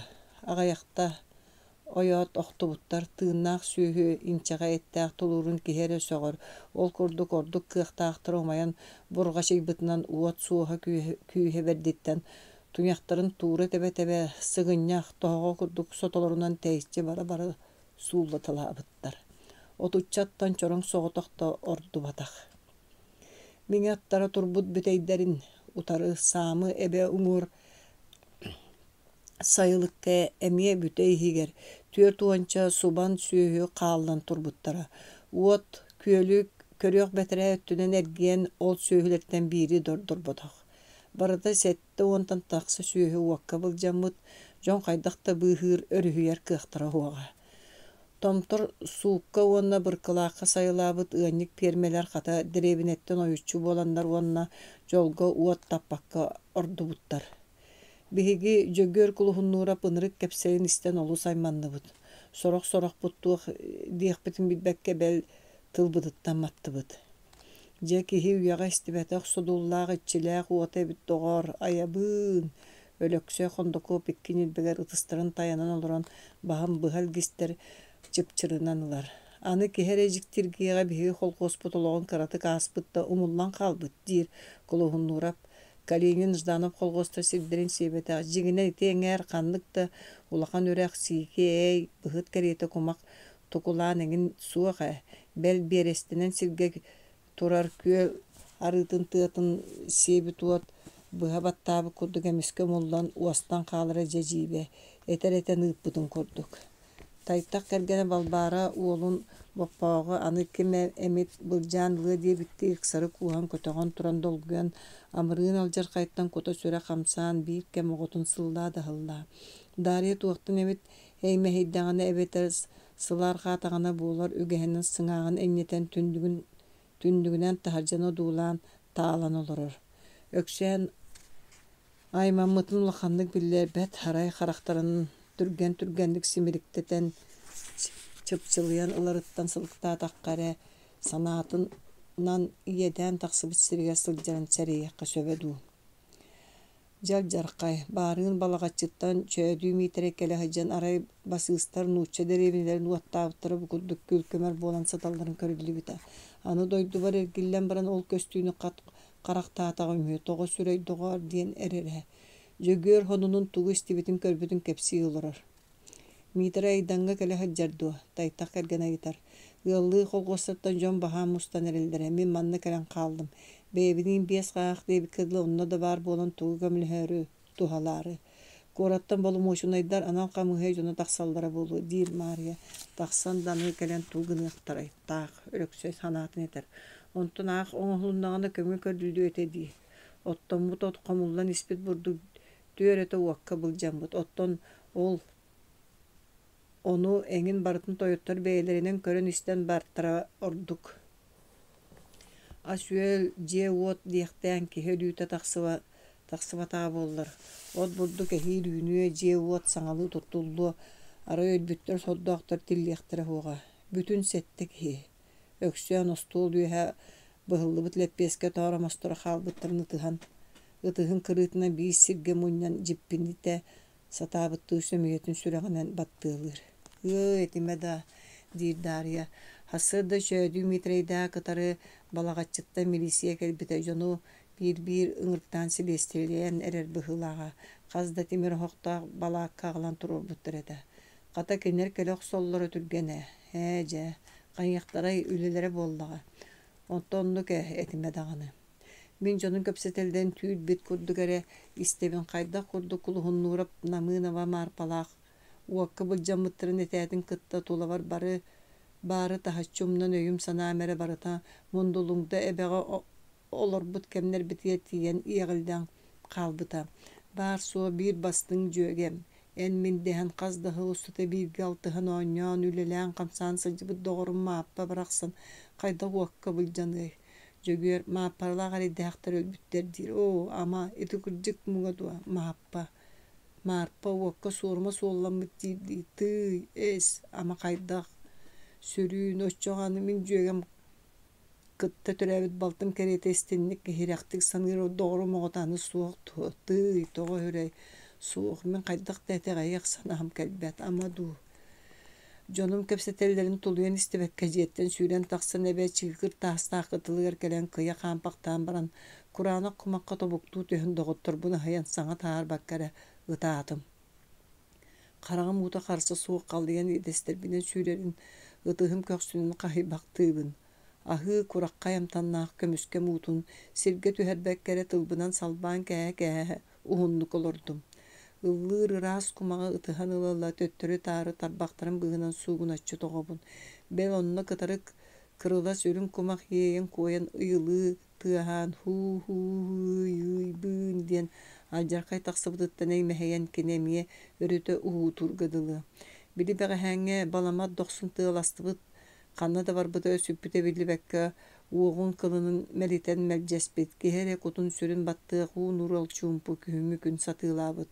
аҕыйахта ойоот охтубуттар, тыыннаах сүөһү инчэҕэй эттээх тулуурун киһи эрэ сөҕөр, ол курдук ордук кыахтаахтара умайан бурҕачыйбытынан уот суоһа күүһэ бэрдиттэн туйахтарын туура тэбэ-тэбэ сыгынньах тоһоҕо курдук сотолорунан тэйиччи бара-бара сууллаталаабыттар. Отуччаттан чороҥ соҕотох да ордубатах. Миҥэ аттара турбут бүтэйдэрин утары Саамы эбэ уҥуор Сайылыкка эмиэ бүтэ иһигэр 40-ча субан сүөһү хааллан турбуттара. Уот күөлү көрүөх бэтэрээ өттүнэн эргийэн ол сүөһүлэртэн биири да ордорботох. Барыта 70-тан тахса сүөһү уокка былдьаммыт, дьон хайдах да быыһыыр, өрүһүйэр кыахтара суоҕа. Томтор суукка уонна Быркылаахха сайылаабыт ыанньык пиэрмэлэр хата дэриэбинэттэн ойуччу буоланнар уонна дьолго уот таппакка ордубуттар. Биһиги Дьөгүөр Кулуһуннуурап ынырык кэпсэлин истэн олус айманныбыт. Сорох-сорохпут туох диэхпитин билбэккэ бэл тылбытыттан маттыбыт. Дьэ киһи үйэҕэ истибэтэх содуллаах иччилээх уота эбит доҕоор, айабыын! Өлөксөй Хондокуоп икки ньилбэгэр ытыстарын тайанан олорон баһын быһа илгистэр, чыпчырынан ылар. Аны киһи эрэ дьиктиргиэҕэ биһиги холхуоспут олоҕун кыратык ааспыт да умуллан хаалбыт диир Кулуһуннуурап Калинин, Жданов холхуостар сирдэрин сиэбэтэх, дьиҥинэн ити эҥээр ханнык да улахан үрэх, сиики ээй, быһыт кэриэтэ кумах тукулаан эҥин суох ээ, бэл биэрэстэнэн сиргэ турар күөл арыытын тыатын сиэбит уот быһа баттаабыт курдук эмискэ умуллан уостан хаалара дьэ дьиибэ, этэр этэн ыыппытын курдук. Тайтах кэргэнэ Балбаара уолун Боппооҕу аны ким эмит былдьаан ылыа диэбиттии ыксары кууһан көтөҕөн туран долгуйан, амырыын алдьархайтан кута-сүрэ хамсаан биир кэм оҕотун сыллаа да сыллаа. Дарья туохтан эмит эймэһийдэҕинэ эбэтэр сылаарҕаатаҕына буолар үгэһинэн сыҥааҕын энньэтэн түннүгүн түннүгүнэн таһырдьаны одуулаан таалан олорор. Өксөөн Аймаммытын улаханнык биллэрбэт, арай харахтарын түргэн-түргэнник симириктэтэн, чыпчылыйан ыларыттан сылыктаатахха эрэ, санаатынан иэдээн тахсыбыт сиригэр сылдьарын сэрэйиэххэ сөбө дуу. Дьэ алдьархай, баарыын Балаҕаччыттан Чөөдүү Миитэрэй кэлэ сылдьан арай басыыстар нуучча дэриэбинэлэрин уоттаабыттара бу курдук күл-көмөр буолан сыталларын көрүллүбүтэ. Аны дойдубар эргиллэн баран ол көстүүнү хат харахтаатаҕым үһү, тоҕо сүрэй доҕоор диэн эрэрэ. Дьөгүөр сонунун тугу истибитин-көрбүтүн кэпсии олорор. Миитэрэй Айдаҥҥа кэлэ сылдьар дуо? Тайтах кэргэнэ ыйытар. Ыаллыы холхуостартан дьон баһаам мустан эрэллэрэ, мин манна кэлэн хааллым. Бэйэбиниин биэс хаах диэбиккэ дылы онно да баар буолан тугу көмөлөһөөрү, туһалаары. Куораттан боломуочунайдар анал хамыыһыйа дьоно тахсаллара буолуо, диир Маарыйа. Тахсан да аны кэлэн тугу гыныахтарай, таах, Өлөксөй санаатын этэр. Онтон аах оҥоһулуннаҕына көмө көрүллүө этэ дии. Оттоммут от хомуллан испит бурдук түөрэтэ уокка былдьаммыт. Оттон ол ону эҥин барытын тойоттор бэйэлэринэн көрөн-истэн бартара ордук. Ас-үөл, дьиэ-уот диэхтээн киһи өлүүтэ тахсыбатаҕа буоллар, от-бурдук эһиил үүнүө, дьиэ-уот саҥалыы туттуллуо, арай өлбүттэр сордоохтор тиллиэхтэрэ суоҕа. Бүтүн сэттэ киһи. Өксөөн остуол үөһэ быһыллыбыт лэппиэскэ тооромосторо хаалбыттарын ытыһан, ытыһын кырыытынан биир сиргэ мунньан дьиппинитэ сатаабыттыы сөмүйэтин сүрэҕинэн баттыалыыр. «Ыай, этимэ да» диир Даарыйа. Сарсыарда Чөөдүү Миитэрэйдээх кытары Балаҕаччыттан милииссийэ кэлбитэ дьону биир-биир ыҥыртаан силиэстийэлээн эрэр быһыылааҕа. Хас да тимир оһохтоох балаакка аҕалан туруорбуттар этэ. Хата кинилэр кэлэ охсоллоро түргэн ээ. Ээ дьэ, хайыахтарай, үлэлэрэ буоллаҕа. Онто оннук ээ, этимэ даҕаны. Мин дьонум кэпсэтэллэрин түүл-бит курдук эрэ истэбин хайдах курдук Кулуһуннуурап Намыынова Маарпалаах уокка былдьаммыттарын этээтин кытта тулабар бары баары таһыччы умнан өйүм-санаам эрэ барыта Мундулуҥда эбэҕэ олорбут кэмнэрбитигэр тиийэн иэҕиллэн хаалбыта. Баар-суох биир бастыҥ дьүөгэм, эн-мин дэһэн хас да сыл устата бииргэ алтыһан оонньоон, үлэлээн-хамсаан сылдьыбыт доҕорум Мааппа барахсан хайдах уокка былдьаныай? Дьөгүөр, Мааппаралаах эрэйдээхтэр өлбүттэр диир. Оо, ама, ити кырдьык муҥа дуо, Мааппа? Маарпа уокка суорума суолламмыт диирдии, тыый, эс, ама хайдах? Сүрүүн, оччоҕо аны мин дьүөгэм кытта төрөөбүт балтым кэриэтэ истинник, иһирэхтик саныыр доҕорум оҕото аны суох дуо? Тыый, тоҕо үһүрэй? Суох, мин хайдах да итэҕэйиэх санаам кэлбэт, ама дуу? Дьонум кэпсэтэллэрин тулуйан истибэккэ дьиэттэн сүүрэн тахсан эбэ чыыкыр таастаах кытылыгар кэлэн кыйа хаампахтаан баран, кураанах кумахха тобуктуу түһэн доҕотторбун аһыйан саҥа таһаарбакка эрэ ытаатым. Хараҕым уута харса суох халыйан идэстэрбинэн сүүрэрин, ытыһым көхсүнэн хаһыйбахтыыбын. Аһыы, кураххай амтаннаах көмүскэм уутун сиргэ түһэрбэккэ эрэ тылбынан салбаан кээһэ-кээһэ уһуннук олордум. Ыллыыр ыраас кумаҕы ытыһан ыла-ыла төттөрү-таары тарбахтарым быыһынан суугуначчы тоҕобун. Бэл онно кытары кырылас үрүҥ кумах иэйэн-куойан ыйылыы тыаһаан һуу-һуу-һыый-ыый-быын диэн алдьархай тахсыбытыттан эймэһэйэн кини эмиэ өрүтэ уһуутуурга дылы. Били бэҕэһээҥҥи баламат дохсун тыаластыбыт Ханна да барбыта сүппүтэ биллибэккэ, уоҕун кылынын мэлитэн мэлдьэспит, киһи эрэ кутун-сүрүн баттыах уу нуурал чуумпу күһүҥҥү күн сатыылаабыт.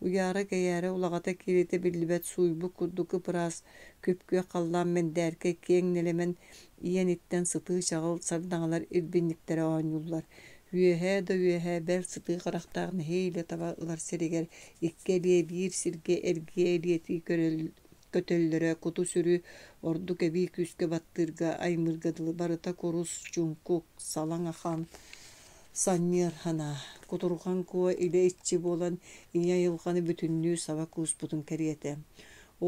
Уйаара-кэйээрэ улаҕата кииритэ биллибэт сууйбут курдук ып-ыраас, күп-күөх халлаан мэндээркэй киэҥ нэлэмэн иэниттэн сытыы чаҕыл сардаҥалар ирбинньиктэрэ оонньууллар. Үөһээ да үөһээ бэл сытыы харахтаах нэһиилэ таба ылар сиригэр икки элиэ биир сиргэ эргийэ элиэтии көтөллөрө куту-сүрү ордук эбии күүскэ баттыырга, аймыырга дылы барыта курус, чуҥкук, салаҥ ахан, санньыар санаа, кутурҕан куо илэ иччи буолан ийэ айылҕаны бүтүннүү саба кууспутун кэриэтэ.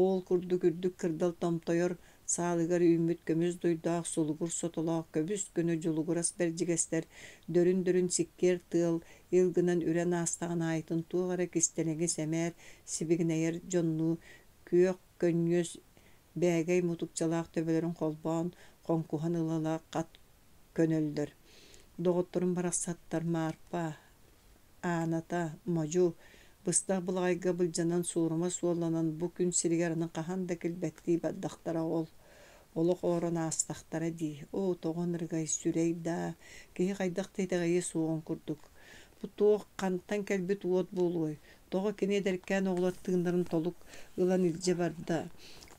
Ол курдук үрдүк кырдал томтойор саалыгар үүммүт көмүс дуйдаах сулугур сотолоох көбүс-көнө дьулугурас бэрдьигэстэр дөрүн-дөрүн сиккиэр тыал ил гынан үрэн аастаҕын аайытын туох эрэ кистэлэҥи сэмээр сибигинэйэр дьоннуу күөх көнньүөс бээгэй мутукчалаах төбөлөрүн холбоон хоҥкуһан ыла-ыла хат көнөллөр. Доҕотторум барахсаттар Маарпа, Ааната, Модьу быстах былаҕайга былдьанан суорума суолланан бу күн сиригэр аны хаһан да кэлбэттии бардахтара ол. Олох оорон аастахтара дии. Оо, тоҕо ынырыгай, сүрэй даа, киһи хайдах да итэҕэйиэ суоҕун курдук. Бу туох хантан кэлбит уот буолуой? Тоҕо кини эдэркээн оҕолор тыыннарын толук ылан илдьэ барда?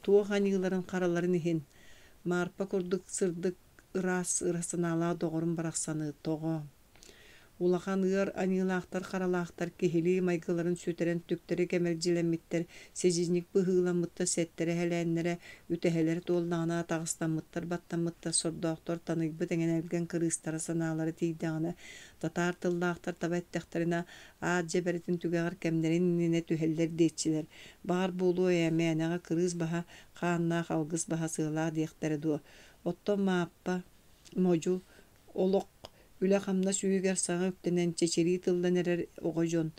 Туох аньыыларын-хараларын иһин? Маарпа курдук сырдык, ыраас ыра санаалаах доҕорум барахсаны тоҕо? Улахан ыар аньыылаахтар-харалаахтар киһилии майгыларын сүтэрэн түктэри кэмэлдьилэммиттэр, сидьиҥник быһыыламмыттар, сэттэрэ-сэлээннэрэ, үтэһэлэрэ туоллаҕына атаҕастаммыттар-баттаммыттар, сордоохтор таныйбыт эҥэнэлгэн кырыыстара санаалара тиийдэҕинэ, татаар тыллаахтар таба эттэхтэринэ, аат дьэбэрэтин түгэҕэр кэмнэрин иннинэ түһэллэр диэччилэр. Баҕар буолуо ээ, мээнэҕэ кырыыс баһа хааннаах алгыс баһа сыалаах диэхтэрэ дуо? Оттон Мааппа, Модьу, олох, үлэ-хамнас үһүгэр саҥа үктэнэн чэчирии тыллан эрэр оҕо дьон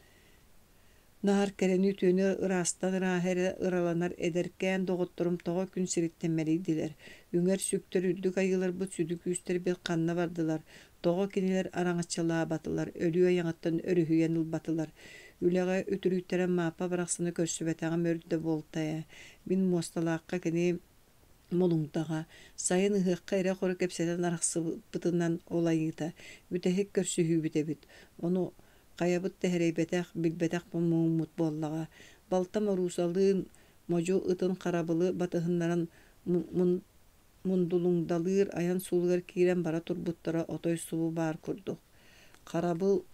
Наар кэрэни үтүөнү ыраастан ырааһы эрэ ыраланар эдэркээн доҕотторум тоҕо күн сириттэн мэлийдилэр? Үҥэр-сүктэр үрдүк айыыларбыт сүдү күүстэрбит ханна бардылар? Тоҕо кинилэр араҥаччылаабатылар, өлүү айаҕыттан өрүһүйэн ылбатылар? Үлэҕэ үтүрүйтэрэн Мааппа барахсаны көрсүбэтэҕим өр да буолта ээ. Мин Муосталаахха кини Мулуҥдаҕа, сайын ыһыахха ирэ-хоро кэпсэтэн арахсыбыппытынан ол айыыта, бүтэһик көрсүһүүбүт эбит. Ону хайабыт да сэрэйбэтэх, билбэтэх муҥмут буоллаҕа. Балтым Моруусалыын модьу ытын харабылы батыһыннаран Мундулуҥдалыыр айан суолугар киирэн бара турбуттара отой субу баар курдук. Харабыл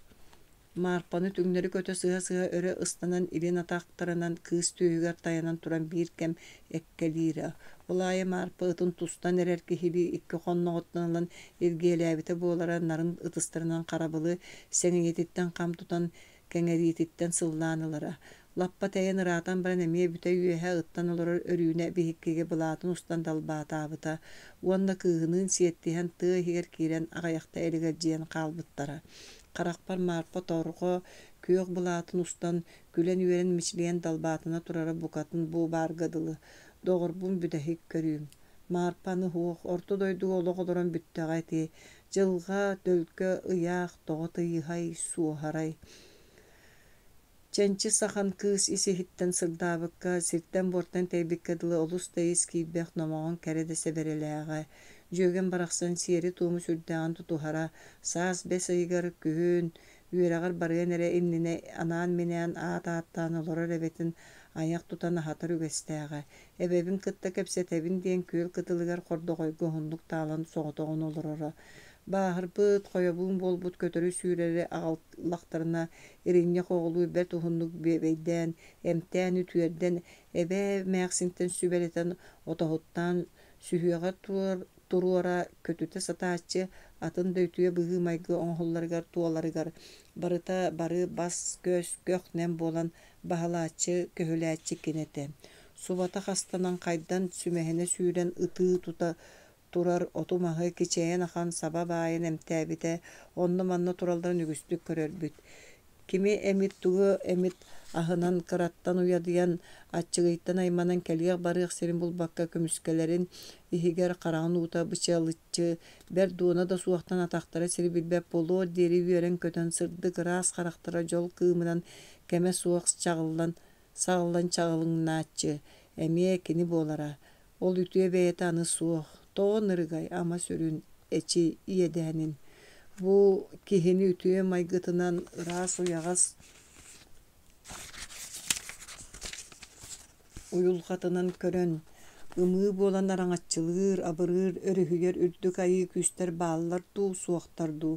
Маарпаны түҥнэри көтө сыһа-сыһа өрө ыстанан илин атахтарынан кыыс түөһүгэр тайанан туран биир кэм эккэлиирэ. Ол аайы Маарпа ытын тустан эрэр киһилии икки хонноҕуттан ылан илгиэлээбитэ буолара нарын ытыстарынан харабылы сэҥийэтиттэн хам тутан кэҥэриититтэн сыллаан ылара. Лаппа тэйэн ыраатан баран эмиэ бүтэй үөһэ ыттан олорор Өрүүнэ биһиккигэ былаатын устан далбаатаабыта уонна кыыһыныын сиэттиһэн тыа иһигэр киирэн аҕыйахта элэгэлдьийэн хаалбыттара. Харахпар Маарпа торҕо күөх былаатын устан, күлэн-үөрэн мичилийэн далбаатана турара букатын бу баарга дылы. Доҕорбун бүтэһик көрүүм. Маарпа аны суох, орто дойдуга олох олорон бүттэҕэ ити. Дьылҕа, төлкө, ыйаах тоҕо тыйыһай, суоһарай. Чэнчис сахан кыыс ис-иһиттэн сырдаабыкка, сиртэн-буортан тэйбиккэ дылы олус да ис киирбэх, номоҕон кэрэ да сэбэрэлээҕэ. Дьүөгэм барахсан сиэри-туому сүрдээҕин тутуһара. Саас бэс ыйыгар, күһүн, үөрэҕэр барыан эрэ иннинэ анаан-минээн аат ааттаан олорор эбэтин айах тутан аһатар үгэстээҕэ. Эбэбин кытта кэпсэтэбин диэн күөл кытылыгар хордоҕойго уһуннук таалан соҕотоҕун олороро. Бааһырбыт, хойобуун буолбут көтөрү-сүүрэри аҕаллахтарына, иринньэх оҕолуу бэрт уһуннук бүөбэйдээн, эмтээн үтүөрдэн, эбээ эмээхсинтэн сүбэлэтэн, отоһуттаан сүһүөҕэр туруора көтүтэ сатааччы, атын да үтүө быһыы-майгы оҥоһулларыгар туоларыгар барыта бары бас-көс, көх-нэм буолан баһылааччы, көһүлээччи кини этэ. Субата хастанан хайдан, сүмэһинэ сүүрэн ытыы тута турар оту-маһы кичэйэн ахан саба баайан эмтээбитэ, онно-манна туралларын үгүстүк көрөрбүт. Кими эмит тугу эмит аһынан кыраттан уйадыйан, аччыгыйтан айманан кэлиэх-барыах сирин булбакка көмүскэлэрин иһигэр хараҕын уута бычалыччы, бэрт дуона да суохтан атахтара сири билбэт буолуор диэри үөрэн-көтөн сырдык ыраас харахтара дьол кыымынан кэмэ суох чаҕыллан саҕыллан чаҕылыҥнааччы эмиэ кини буолара. Ол үтүө бэйэтэ аны суох, тоҕо ынырыгай, ама сүрүн, эчи иэдээнин. Бу киһини үтүө майгытынан ыраас уйаҕас уйулҕатынан көрөн, ымыы буолан араҥаччылыыр, абырыыр, өрүһүйэр үрдүк айыы күүстэр бааллар дуу, суохтар дуу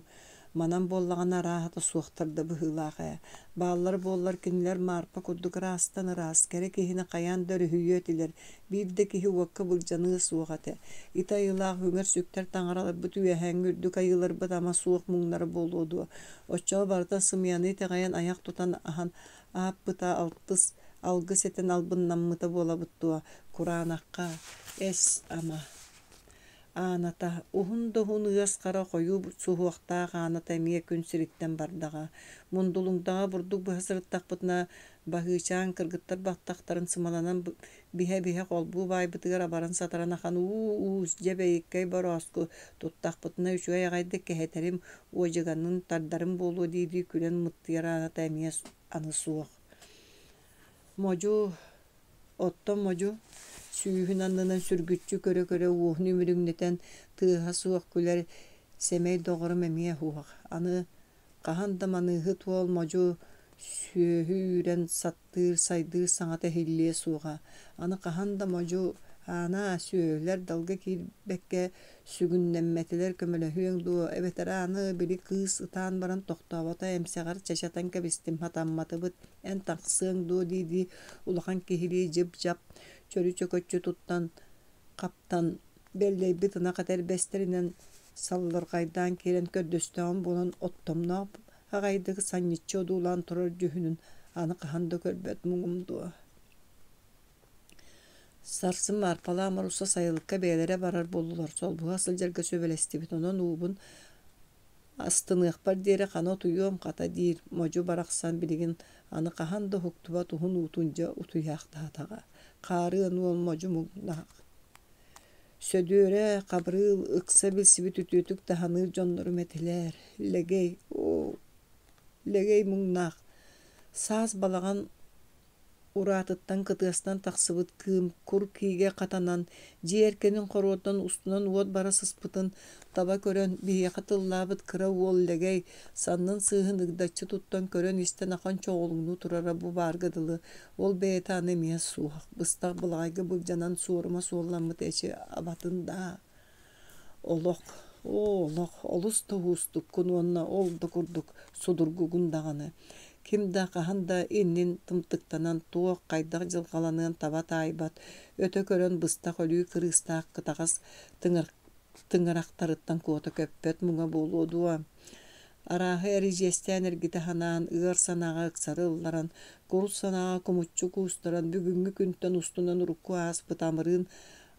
Манан буоллаҕына арааһата суохтар да быһыылаах ээ. Бааллар буоллар кинилэр Маарпа курдук ыраастан ыраас, кэрэ киһини хайаан да өрүһүйүө этилэр, биир да киһи уокка былдьаныа суох этэ. Ити айылаах үҥэр-сүктэр таҥараларбыт үөһээҥҥи үрдүк айыыларбыт ама суох муҥнара буолуо дуо? Оччоҕо барыта сымыйаны итэҕэйэн айах тутан аһан аһаппыта алтыс алгыс этэн албыннаммыта буолабыт дуо? Кураанахха эс ама Ааната, уһун да уһун ыас хара хойуу суһуохтаах Ааната эмиэ күн сириттэн бардаҕа. Мундулуҥдаҕа бурдук быһа сырыттахпытына, Баһыычаан кыргыттар баттахтарын сымаланан биһэ-биһэ холбуу баайбытыгар абаран-сатаран ахан уу-уус, дьэ бэйиккэй борооску, туттахпытына үчүгэй аҕайдык кэһэтэрим, уодьуганын тардарым буолуо дии-дии күлэн мыттыйар Ааната эмиэ аны суох. Модьу Оттон модьу сүүһүн аннынан сүргүччү көрө-көрө уоһун үмүрүҥнэтэн тыаһа суох күлэр сэмэй доҕорум эмиэ суох. Аны хаһан да маныыһыт уол модьу сүөһү үүрэн саттыыр, сайдыыр саҥата иһиллиэ суоҕа. Аны хаһан да модьу Аанаа, сүөһүлэр далга киирбэккэ сүгүннэммэтилэр көмөлөһүөҥ дуо эбэтэр аны били кыыс ытаан баран тохтообото эмсэҕэр чачатан кэбистим хатамматыбыт эн тахсыаҥ дуо дии-дии улахан киһилии дьып-дьап чөрү-чөкөччү туттан хаптан бэллэйбит ынах этэрбэстэринэн саллырҕайдаан киирэн көрдөстөҕүм буолан оттомноох аҕайдык санньыччы одуулаан турар дьүһүнүн аны хаһан да көрбөт муҥум дуо Сарсын Маарпалаах Моруса сайылыкка бэйэлэрэ барар буоллулар, солбуһа сылдьарга сүбэлэстибит, онон уубун астыныахпар диэри хана утуйуом хата диир модьу барахсан билигин аны хаһан да уһуктубат уһун уутун дьэ утуйаахтаатаҕа. Хаарыан уол модьу муҥнаах. Сөдүөрэ, Хабырыыл ыкса билсибит үтүөтүк да саныыр дьоннорум этилэр. Лэгэй, оо, Лэгэй муҥнаах, саас балаҕан ураатыттан кытыастан тахсыбыт кыым кур киигэ хатанан, дьиэ эркинин хоруотан устунан уот бара сыспытын таба көрөн, биһиэхэ тыллаабыт кыра уол Лэгэй саннын сыыһын ыгдаччы туттан көрөн-истэн ахан чоҕулуҥнуу турара бу баарга дылы, ол бэйэтэ аны эмиэ суох, быстах былаҕайга былдьанан суорума суолламмыт эчи абатын даа Олох, оо, олох олус да уустуккун уонна ол да курдук судургугун даҕаны. Ким да хаһан да иннин тымтыктанан туох, хайдах дьылҕаланыан таба таайбат, өтө көрөн быстах өлүү кырыыстаах кытаҕас тыҥырахтарыттан куота көппөт муҥа буолуо дуо? Арааһы эридьиэстээн эргитэ санаан, ыар санааҕа ыксары ылларан, курус санааҕа кумуччу куустаран, бүгүҥҥү күнтэн устунан урукку ааспыт амырыын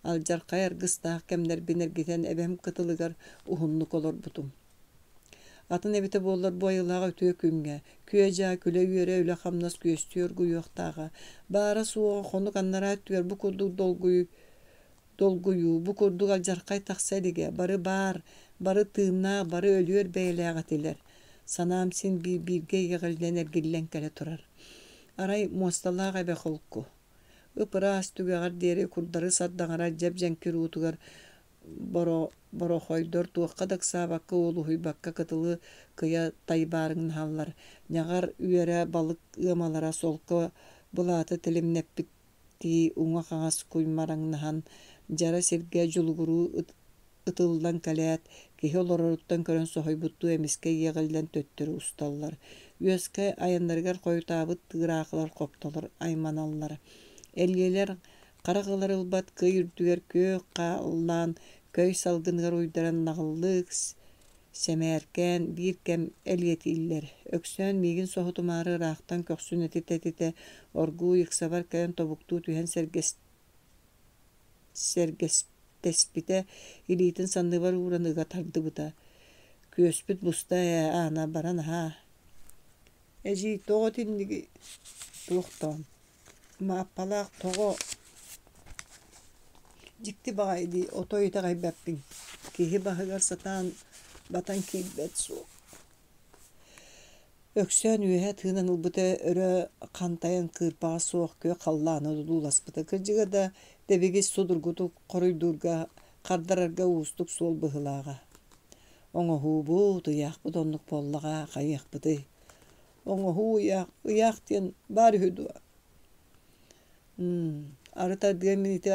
алдьархай аргыстаах кэмнэрбин эргитэн эбэм кытылыгар уһуннук олорбутум. Атын эбитэ буоллар бу айылаах үтүө күҥҥэ, күө-дьаа күлэ-үөрэ үлэ-хамнас күөстүү оргуйуохтааҕа, баара-суоҕа хонук анараа өттүгэр бу курдук долгуйуу, бу курдук алдьархай тахса илигэ, бары баар, бары тыыннаах, бары өлүөр бэйэлээх этилэр. Санаам син биир бииргэ иэҕиллэн эргиллэн кэлэ турар. Арай муосталаах эбэ холку, Ып-ыраас түгэҕэр диэри курдары сардаҥарар дьэп-дьэҥкир уутугар борохойдор туохха да ыксаабакка, уолуһуйбакка кытылы кыйа тайбаарыҥнаһаллар, ньаҕар үөрэ балык ыамалара солко былааты тэлимнэппиттии уҥа-хаҥас куймараҥнаһан, дьара сиргэ дьулугуруу ытыллан кэлээт, киһи олороруттан көрөн соһуйбуттуу эмискэ иэҕиллэн төттөрү усталлар. Үөскэ айаннарыгар хойутаабыт тыыраахылар хоптолор айманаллар. Элиэлэр харах ылар ылбат кый үрдүгэр күөх хааллаан, көй салгыныгар уйдаран наҕыллык, сэмээркээн биир кэм элиэтииллэр. Өксөөн миигин соһутумаары ыраахтан көхсүн этитэ-этитэ оргууй ыксабар кэлэн тобуктуу түһэн сэргэстэспитэ, илиитин санныбар ууран ыга тардыбыта: «Күөспүт буста ээ, Аана, баран аһаа» «Эдьиий, тоҕо итиннигий?» «Туох тоом, Мааппалаах тоҕо Дьикти баҕайы дии, отой итэҕэйбэппин, киһи баһыгар сатаан батан киирбэт суох Өксөөн үөһэ тыынан ылбыта өрө хантайан кыырпаҕа суох күөх халлааны одууласпыта. Кырдьыга да, дэбигис судургутук хоруйдуурга, хардарарга уустук суол быһыылааҕа. Оҥоһуубут, ыйаахпыт оннук буоллаҕа, хайыахпытый? Оҥоһуу ыйаах, ыйаах диэн баар үһү дуо? Арыт ардыгар мин ити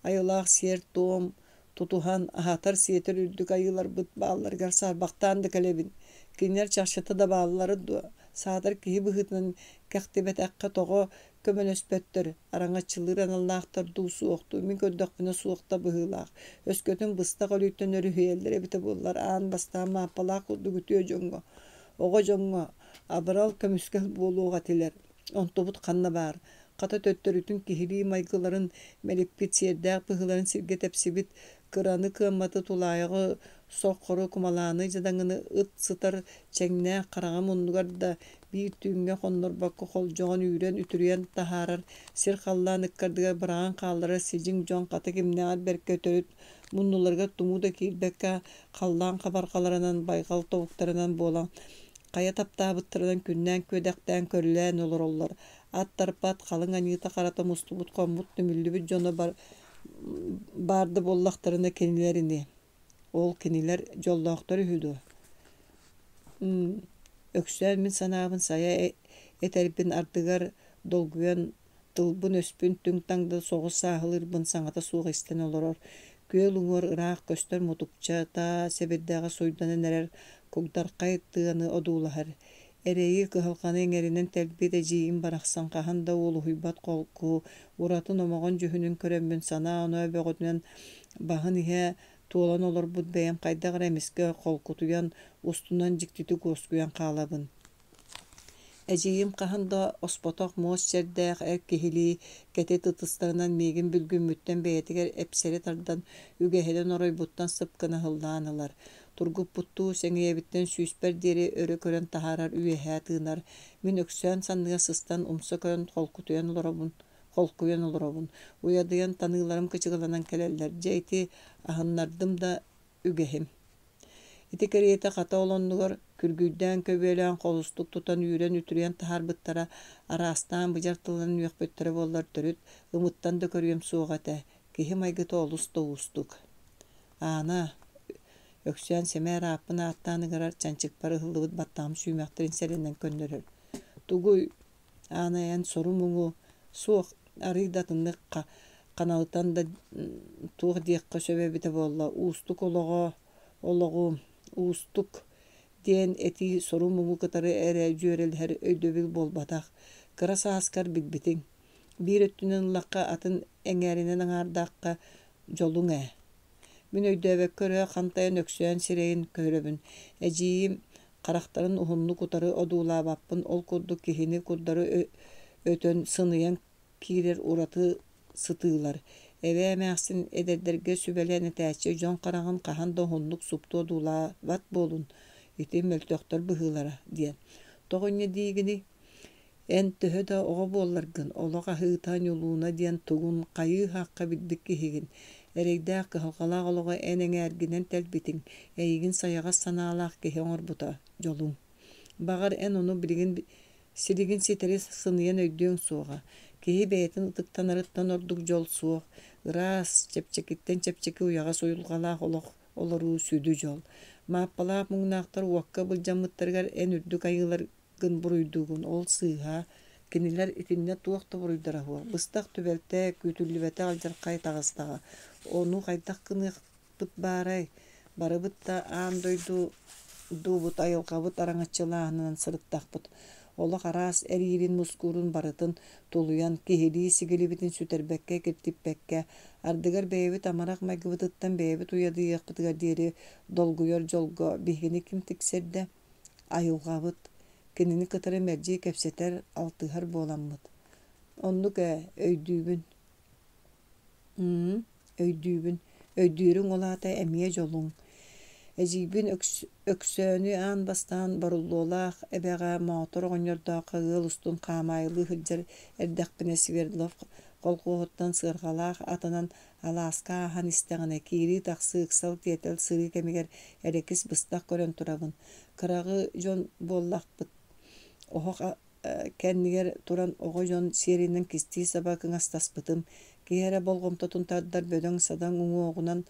айылаах сиэр-туом тутуһан, аһатар-сиэтэр үрдүк айыыларбыт баалларыгар саарбахтаан да кэлэбин. Кинилэр чахчыта да бааллара дуо? Саатар киһи быһыытынан кэхтибэтэххэ тоҕо көмөлөспөттөр, араҥаччылыыр аналлаахтар дуу, суох дуу, мин көрдөхпүнэ суох да быһыылаах. Өскөтүн быстах өлүүттэн өрүһүйэллэр эбитэ буоллар, аан бастаан Мааппалаах курдук үтүө дьоҥҥо, оҕо дьоҥҥо абырал көмүскэл буолуох этилэр. Онтубут ханна баар, хата төттөрүтүн киһилии майгыларын мэлиппит сиэрдээх быһыыларын сиргэ тэпсибит, кыраны-кыамматы тулаайаҕы соххору кумалааны дьадаҥыны ыт сытар чэҥнээх хараҥа муннугар да биир түүҥҥэ хоннорбокко холдьоҕон үүрэн үтүрүйэн таһаарар сир-халлаан ыккардыгар быраҕан хаалларар сидьиҥ дьон хата кимнээҕэр бэркэ төрүт муннуларыгар тумуу да киирбэккэ халлаан хабарҕаларынан байҕал тобуктарынан буолан хайа таптаабыттарынан күннээн-күөдэхтээн көрүлээн олороллор. Ат тарпат, халыҥ аньыыта-харата мустубут хоммут түмүллүбүт дьоно баар да буоллахтарына кинилэр ини. Ол кинилэр дьоллоохтор үһү дуо? Өксөөн мин санаабын сайа этэрбин ардыгар долгуйан Тылбын-өспүн түҥ-таҥ да соҕус сааһылыырбын саҥата суох истэн олорор, күөл уҥуор ыраах көстөр мутукча таа сэбирдэҕэ суйданан эрэр кугдархай тыаны одуулаһар. Эрэйи, кыһалҕаны иҥэринэн тэлбит эдьиийим барахсан хаһан да уолуһуйбат холку, ураты номоҕон дьүһүнүн көрөммүн санаа-оноо бөҕөтүнэн баһын иһэ туолан олорбут бэйэм хайдах эрэ эмискэ холкутуйан, устунан дьиктитик уоскуйан хаалабын. Эдьиийим хаһан да оспотох муос чэрдээх эр киһилии кэтит ытыстарынан миигин бүлгүммүттэн бэйэтигэр эпсэри тардан, үгэһинэн оройбуттан сып гына ыллаан ылар. Тургуппуттуу сэҥийэбиттэн сүүспэр диэри өрө көрөн таһаарар үөһээ тыынар. Мин Өксөөн санныга сыстан умса көрөн холкутуйан олоробун. Холкуйан олоробун. Уйадыйан таныыларым кычыгыланан кэлэллэр. Дьэ, ити аһыннардым да үгэһим. Ити кэриэтэ хата ол оннугар күргүйдээн көбүөлээн холустук тутан үүрэн-үтүрүйэн таһаарбыттара, араастаан быдьар тылынан үөхпүттэрэ буоллар төрүт ымыттан да көрүөм суоҕа этэ. Киһи майгыта олус да уустук. Аана, Өксөөн сэмээр ааппын ааттаан ыҥырар чанчыкпар ыһыллыбыт баттаҕым сүүмэхтэрин сэрэнэн көннөрөр. Тугуй, Аана эн сору-муҥу, суох, арыый да атыннык ханалытан да туох диэххэ сөп эбитэ буолла, уустук олоҕо, олоҕу, уустук диэн этии сору-муҥу кытары эрэ дьүөрэлэһэр өйдөбүл буолбатах. Кыра сааскар билбитиҥ. Биир өттүнэн ыллахха, атын эҥээринэн аҥаардаахха дьолуҥ ээ. Мин өйдөөбөккө өрө хантайан өксөөн сирэйин көрөбүн. Эдьиийим харахтарын уһуннук утары одуулаабаппын, ол курдук киһини курдары өтөн, сыныйан киирэр ураты сытыылар. Эбээ эмээхсин эдэрдэргэ сүбэлээн этээччи дьон хараҕын хаһан да уһуннук супту одуулаабат буолун, ити мөлтөхтөр быһыылара диэн. Тоҕо инньэ диигиний? Эн төһө да оҕо буолларгын, олох аһыыта, ньулууна диэн тугун хайыы-һаахха билбит киһигин. Эрэйдээх, кыһалҕалаах олоҕу эн эҥээргинэн тэлбитиҥ, эйигин сайаҕас санаалаах киһи оҥорбута, дьолуҥ. Баҕар, эн ону билигин силигин ситэри сыныйан өйдүөҥ суоҕа. Киһи бэйэтин ытыктанарыттан ордук дьол суох. Ыраас, чэпчэкиттэн чэпчэки уйаҕас уйулҕалаах олох олоруу сүдү дьол. Мааппалаах муҥнаахтар уокка былдьаммыттарыгар эн үрдүк айыылар гын буруйдуугун, ол сыыһа. Кинилэр итиннэ туох да буруйдара суох. Быстах түбэлтэ, күүтүллүбэтэх алдьархай таҕыстаҕа. Ону хайдах гыныахпыт баарай? Барыбыт да аан дойду дуубут, айылҕабыт араҥаччылааһынынан сырыттахпыт. Олох араас эриирин-мускуурун барытын тулуйан, киһилии сигилибитин сүтэрбэккэ, киртиппэккэ, ардыгар бэйэбит амарах майгыбытыттан бэйэбит уйадыйыахпытыгар диэри долгуйар дьолго биһигини ким тиксэрдэ? Айылҕабыт, кинини кытары мэлдьи кэпсэтэр, алтыһар буоламмыт. Оннук ээ, өйдүүбүн. Өйдүүбүн. Өйдүүрүҥ ол аата эмиэ дьолуҥ. Эдьиийбин Өксөөнү аан бастаан Боруллуолаах эбэҕэ Моотор оҕонньордооххо ыал устун хаамаайылыы сылдьар эрдэхпинэ Свердлов колхуоһуттан сыарҕалаах атынан Алааска ааһан истэҕинэ, киирии-тахсыы, ыксал-тиэтэл сырыы кэмигэр эрэкис быстах көрөн турабын. Кыраҕы дьон буоллахпыт, оһох кэннигэр туран оҕо дьон сиэринэн кистии-саба кыҥастаспытым. Киһи эрэ болҕомтотун тардар бөдөҥ-садаҥ уҥуоҕунан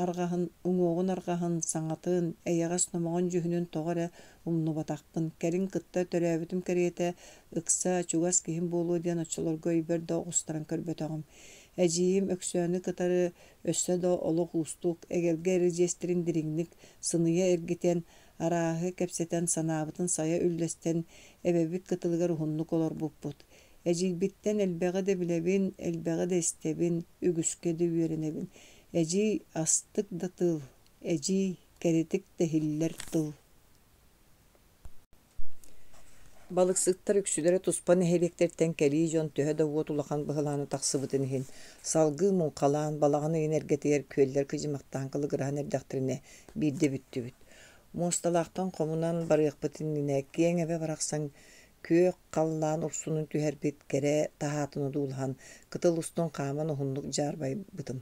арҕаһын, уҥуоҕун арҕаһын, саҥатын, эйэҕэс номоҕон дьүһүнүн тоҕо эрэ умнубатахпын. Кэлин кытта төрөөбүтүм кэриэтэ ыкса, чугас киһим буолуо диэн оччолорго өйбөр да оҕустаран көрбөтөҕүм. Эдьиийим Өксөөнү кытары өссө да олох уустук, эгэлгэ эридьиэстэрин дириҥник сыныйа эргитэн, арааһы кэпсэтэн, санаабытын сайа үллэстэн, эбэбит кытылыгар уһуннук олорбуппут. Эдьиийбиттэн элбэҕи да билэбин, элбэҕи да истэбин, үгүскэ да үөрэнэбин. Эдьиий астык да тыл, эдьиий кэрэтик да иһиллэр тыл. Балыксыттар үксүлэрэ туспа нэһилиэктэртэн кэлии дьон төһө да уот улахан быһылаана тахсыбытын иһин, салгыы муҥхалаан, балаҕан ыйын эргэтигэр күөллэр кыдьымахтаан кылыгыраһан эрдэхтэринэ биирдэ бүттүбүт. Муосталаахтан хомунан барыахпыт иннинэ киэҥ эбэ барахсан күөх халлаан урсунун түһэрбит кэрэ таһаатын одуулаһан, кытыл устун хааман уһуннук дьаарбайбытым.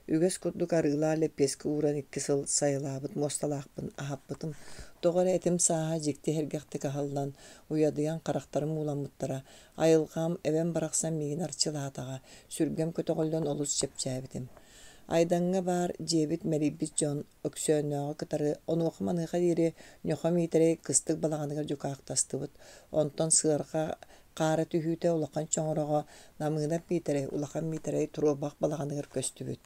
Үгэс курдук арыылаах лэппиэскэ ууран икки сыл сайылаабыт муосталаахпын аһаппытым. Тоҕо эрэ этим сааһа дьикти иһэргэхтик аһыллан, уйадыйан харахтарым ууламмыттара. Айылҕам, эбэм барахсан миигин арчылаатаҕа, сүргэм көтөҕүллэн олус чэпчээбитим. Айдаҥҥа баар дьиэбит мэлийбит дьон Өксөөннөөҕү кытары онуоха-маныаха диэри Ньохо Миитэрэй кыстык балаҕаныгар дьукаахтастыбыт. Онтон сыарҕа хаара түһүүтэ улахан чоҥороҕо Намыынап Миитэрэй, Улахан Миитэрэй туруорбах балаҕаныгар көстүбүт.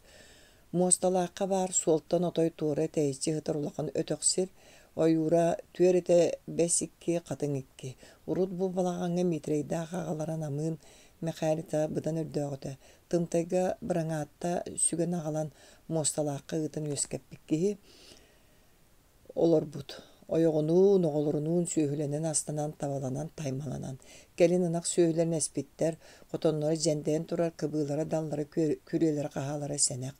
Муосталаахха баар суолтан отой туора тэйиччи сытар улахан өтөх сир, ойуура түөрэтэ бэс икки, хатыҥ икки. Урут бу балаҕаҥҥа Миитэрэйдээх аҕалара Намыын Мэхээлитэ быдан өрдөөҕүтэ Тымтайга быраҥаатта сүгэн аҕалан муосталаахха ыытан үөскэппит киһи олорбут. Ойоҕунуун, оҕолорунуун сүөһүлэнэн-астанан, табаланан, таймаланан. Кэлин ынах сүөһүлэрин эспиттэр, хотонноро дьэндэйэн турар кыбыылара, даллара, күрүөлэрэ-хаһаалара сэнэх.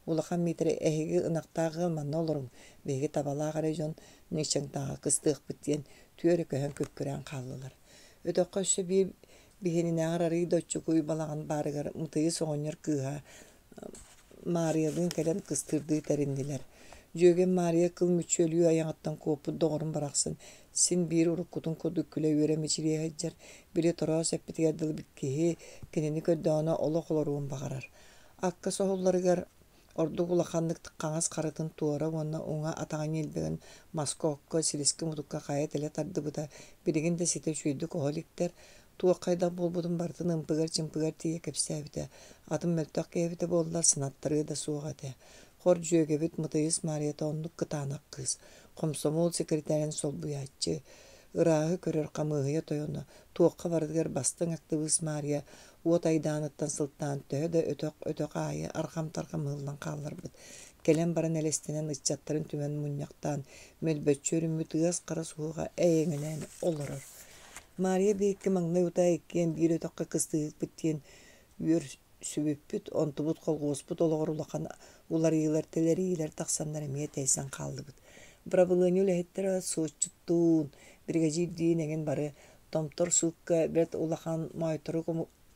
Улахан Миитэрэй эһиги ынахтаах ыал манна олоруҥ, биһиги табалаах эрэ дьон Ньычаҥтааҕы кыстыахпыт диэн түөрэ көһөн күккүрээн хааллылар. Өтөххө өссө биир Биһиэнинээҕэр арыый да оччугуй балаҕан баарыгар Мытыйыс оҕонньор кыыһа Маарыйалыын кэлэн кыстыырдыы тэриннилэр. Дьүөгэм Маарыйа кыл мүччү өлүү айаҕыттан куоппут доҕорум барахсан син биир уруккутун курдук күлэ-үөрэ мичилийэ сылдьар, били тороос эппитигэр дылы киһи кинини көрдөҕүнэ олох олоруон баҕарар. Акка соһулларыгар ордук улаханнык хаҥас харытын туора уонна уҥа атаҕа ньилбэгин маска-окко, силискэ-мутукка хайа тэлэ тардыбыта билигин да ситэ үчүгэйдик оһо иликтэр, туох хайдах буолбутун барытын ымпыгар-чымпыгар тиийэ кэпсээбитэ, атын мөлтөх киһи эбитэ буоллар санаттарыа да суох этэ. Хор дьүөгэбит Мытыйыс Маарыйата оннук кытаанах кыыс, хомсомуол секретарын солбуйааччы, ырааһы көрөр хамыыһыйа тойоно, туохха барытыгар бастыҥ актыбыыс Маарыйа уот айдааныттан сылтаан төһө да өтөх-өтөх аайы арҕам-тарҕам ыһыллан хаалларбыт, кэлэн баран элэстэнэн ыччаттарын түмэн мунньахтаан, мөлбөччү өрүммүт ыас хара суһуоҕа эйэҥэлээн олорор. Маарыйа биһикки маҥнай утаа иккиэн биир өтөххө кыстыһыахпыт диэн үөрсүбүппүт, онтубут колхуоспут олоҕор улахан уларыйыылар-тэлэрийиилэр тахсаннар эмиэ тэйсэн хааллыбыт. Бырабылыанньа үлэһиттэрэ суотчуттуун, биригэдьиирдиин эҥин бары Томтор суукка бэрт улахан моойторук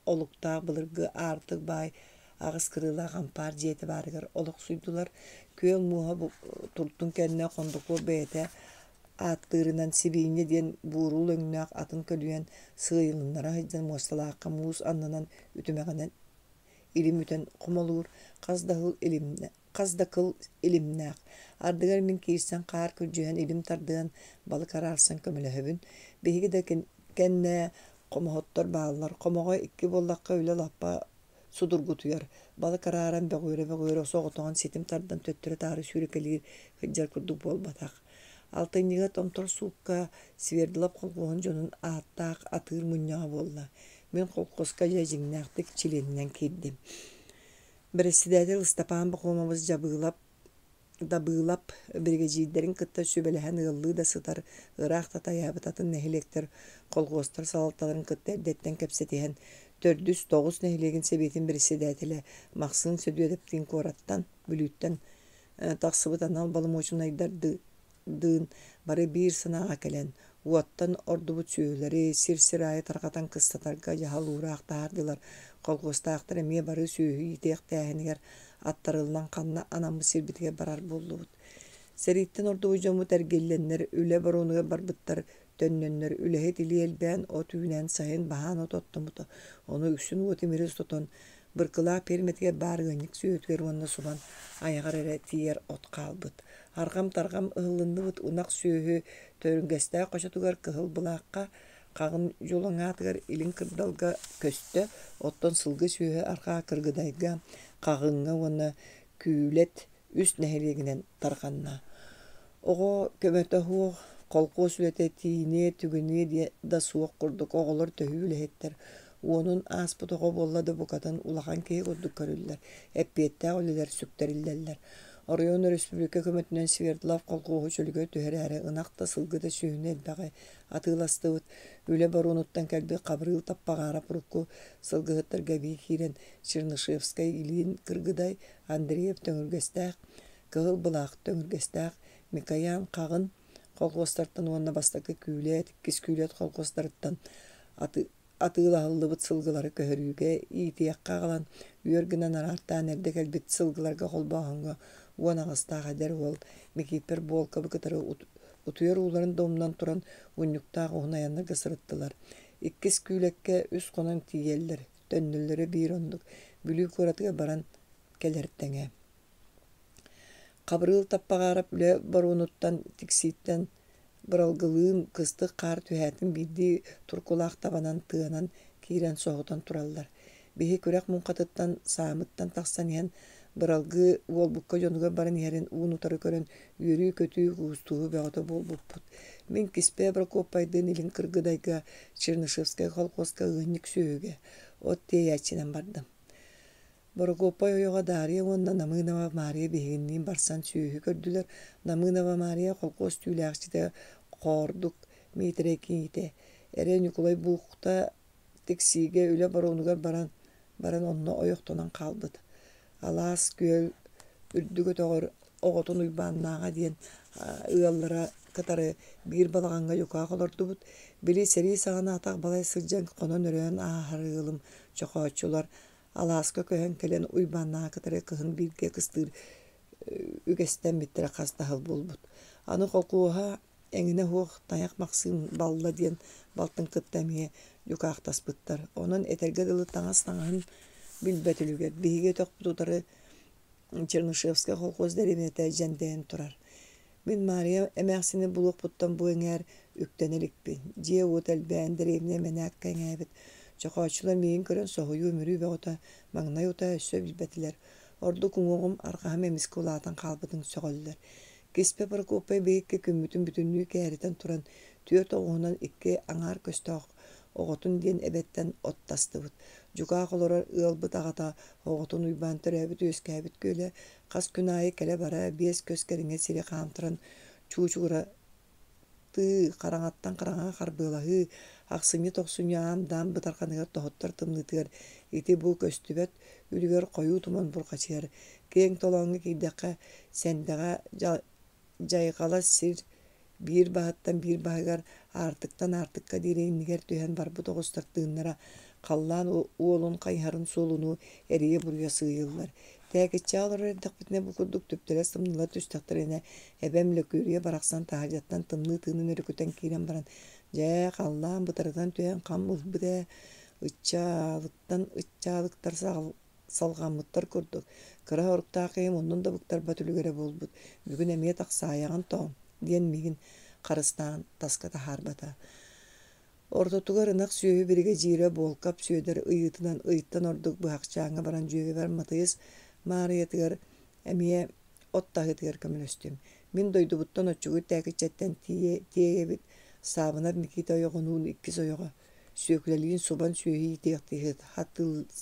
олуктаах былыргы аартык баай аҕыс кырыылаах ампаар дьиэтэ баарыгар олохсуйдулар. Күөл мууһа туртун кэннэ Хондокуоп бэйэтэ ааттыырынан сибиинньэ диэн буурул өҥнөөх атын көлүйэн сыыйылыннара сылдьан муосталаахха муус аннынан үтүмэҕинэн илим үтэн хомолуур, хас да сыл илимнэ хас да кыл илимнээх. Ардыгар мин киирсэн хаар күрдьүһэн илим тардыһан, балык араарсан көмөлөһөбүн. Биһиги да кэннэ хомоһоттор бааллар. Хомоҕо икки буоллахха үлэ лаппа судургутуйар. Балык арааран бөҕүөрэ-бөҕүөрэ соҕотоҕун ситим тардан төттөрү-таары сүүрэкэлиир сылдьар курдук буолбатах. Алтынньыга Томтор суукка Свердлов холхуоһун дьонун ааттаах атыыр мунньаҕа буолла. Мин холкуоска дьэ дьиҥнээхтик чилиэнинэн киирдим. Бэрэссэдээтэл Ыстапаан Бахомович Дьабыылап Дабыылап биригэдьиирдэрин кытта сүбэлэһэн ыаллыы да сытар, ыраах да тайаабыт атын нэһилиэктэр, колхуостар салалталарын кытта эрдэттэн кэпсэтиһэн, төрдүс Тоҕус нэһилиэгин сэбиэтин бэрэссэдээтэлэ Махсыын Сөдүөдэптиин куораттан, Бүлүүттэн тахсыбыт анал боломуочунайдардыын бары биир санааҕа кэлэн, уоттан ордубут сүөһүлэри сир-сир аайы тарҕатан кыстатарга дьаһал уураах таһаардылар. Колхуостаахтар эмиэ бары сүөһү иитиэхтээһинигэр аттарыллан ханна анаммыт сирбитигэр барар буоллубут. Сэрииттэн ордубут дьоммут эргиллэннэр, үлэ боруонугар барбыттар төннөннөр, үлэһит илии элбээн, от үүнэн, сайын баһаан от оттоммута. Ону үксүн уот имири сотон, Быркылаах пиэрмэтигэр баар ыанньык сүөһүтүгэр уонна субан айаҕар эрэ тиийэр от хаалбыт. Арҕам-тарҕам ыһыллынныбыт ынах сүөһү Төрүнгэстээх хочотугар Кыһыл Былаахха, Хаҕын Дьулаҥаатыгар Илин Кырдалга көстө, оттон сылгы сүөһү арҕаа Кыргыдайга, Хаҕыҥҥа уонна Күүлэт үс нэһилиэгинэн тарҕанна. Оҕо көмөтө суох, холкуос үлэтэ тиийиниэ, түгүнүө да суох курдук оҕолор төһүү үлэһиттэр. Уонун ааспыт оҕо буолла да букатын улахан киһи курдук көрүллэр, эппиэттээх үлэлэр сүктэриллэллэр. Оройуон өрөспүүбүлүкэ көмөтүнэн Свердлов колхуоһу чөлүгэр түһэрээри ынах да, сылгы да сүөһүнү элбэҕи атыыластыбыт. Үлэ боруонуттан кэлбит Хабырыыл Таппаҕаарап урукку сылгыһыттарга эбии киирэн Чернышевскай, Ильин Кыргыдай, Андреев Төҥүргэстээх, Кыһыл Былаах Төҥүргэстээх, Микоян Хаҕын колхуостартан уонна Бастакы Күүлэт, Иккис Күүлэт колхуостарыттан атыылаһыллыбыт сылгылары көһөрүүгэ иитиэххэ аҕалан үөр гынан араартаан эрдэ кэлбит сылгыларга холбооһуҥҥа уон аҕыстаах эдэр уол Микииппэр Буолкабы кытары утуйар ууларын да умнан туран унньуктаах уһун айаннарга сырыттылар. Иккис Күүлэккэ үс хонон тиийэллэр, төннөллөрө биир оннук, Бүлүү куоратыгар баран кэлэр тэҥэ. Хабырыыл Таппаҕаарап үлэ боруонуттан, Тиксииттэн Быралгылыын кыстык хаар түһээтин биирдии туркулаах табанан тыанан киирэн соһутан тураллар. Биһи күрэх муҥхатыттан, саамыттан тахсан иһэн Быралгы Уолбукка дьонугар баран иһэрин уун-утары көрөн үөрүү-көтүү, куустуһуу бөҕөтө буолбуппут. Мин Киспэ Прокоппайдыын Илин Кыргыдайга Чернышевскай колхуоска ыанньык сүөһүгэ от тиэйээччинэн бардым. Борокуоппай ойоҕо Дарья уонна Намыынова Маарыйа биһигинниин барсан сүөһү көрдүлэр. Намыынова Маарыйа холкуос түүлээхчитэ Хоордук Миитэрэй кийиитэ. Эрэ Ньукулай Буухта Тиксиигэ үлэ боруонугар баран баран онно ойохтонон хаалбыт. Алаас күөл үрдүк өтөҕөр оҕотун Уйбааннааҕа диэн ыаллара кытары биир балаҕаҥҥа дьукаах олордубут. Били сэрии саҕана атах балай сылдьан хонон-өрөөн ааһар ыалым Чохооччулар алааска көһөн кэлэн Уйбааннааҕы кытары кыһын бииргэ кыстыыр үгэстэммиттэрэ хас да сыл буолбут. Аны холкуоһа эҥинэ суох Тайах Махсыын балла диэн балтын кытта эмиэ дьукаахтаспыттар. Онон этэргэ дылы таҥас таҥаһын билбэт үлүгэр. Биһиги өтөхпүт утары Чернышевскай колхоз дэриэбинэтэ дьэндэйэн турар. Мин Маарыйа эмээхсини булуохпуттан бу эҥээр үктэнэ иликпин. Дьиэ-уот элбээн, дэриэбинэ мэнээк кэҥээбит. Чохооччулар миигин көрөн соһуйуу-өмүрүү бөҕөтө маҥнай утаа өссө билбэтилэр. Ордук уҥуоҕум арҕаһым эмискэ улаатан хаалбытын сөҕөллөр. Киспэ Прокопий биһикки күммүтүн бүтүннүү кээритэн туран, түөрт оҕуһунан икки аҥаар көстөөх оҕотун диэн эбэттэн от тастыбыт. Дьукаах олорор ыалбыт аҕата оҕотун Уйбаан төрөөбүт-үөскээбит күөлэ хас күн аайы кэлэ-бара биэс көс кэриҥэ сири хаамтаран чуучугуратыы, хараҥаттан хараҥаҕа харбыалаһыы, ахсынньы-тохсунньу аам-даам бытарханыгар тоһуттар тымныытыгар ити-бу көстүбэт үлүгэр хойуу туман бурҕачыйар. Киэҥ толооҥҥо киирдэххэ, сэндэҕэ дьайҕала сир биир баһыттан биир баһыгар, аартыктан аартыкка диэри иннигэр түһэн барбыт оҕустар тыыннара халлаан уолун хайыһарын суолунуу эрийэ-буруйа сыыйыллар. Тээкиччэҕэ олорор эрдэхпитинэ бу курдук түптэлэр сымныла түстэхтэринэ, эбэм Лөкүөрүйэ барахсан таһырдьаттан тымныы тыынын өрүкүтэн киирэн баран, «Дьэ, халлаан бытарытан түһэн хам ылбыт ээ, ыччаалыктан ыччаалыктар салҕаммыттар курдук, кыра соруктаах киһи муннун да быктарбат үлүгэрэ буолбут, бүгүн эмиэ тахсаайаҕын тоом» диэн миигин харыстаан таска таһаарбата. Ортотугар ынах сүөһү биригэдьиирэ Буолкап Сүөдэр ыйыытынан ыйтан ордук быһахчааҥҥа баран дьүөгэбэр Матыйыс Маарыйатыгар эмиэ от таһыытыгар көмөлөстүм. Мин дойдубуттан Оччугуй Тээкиччэттэн тиэйэбит Саабынап Микиитэ ойоҕунуун иккис ойоҕо Сүөкүлэлиин субан сүөһү иитиэхтии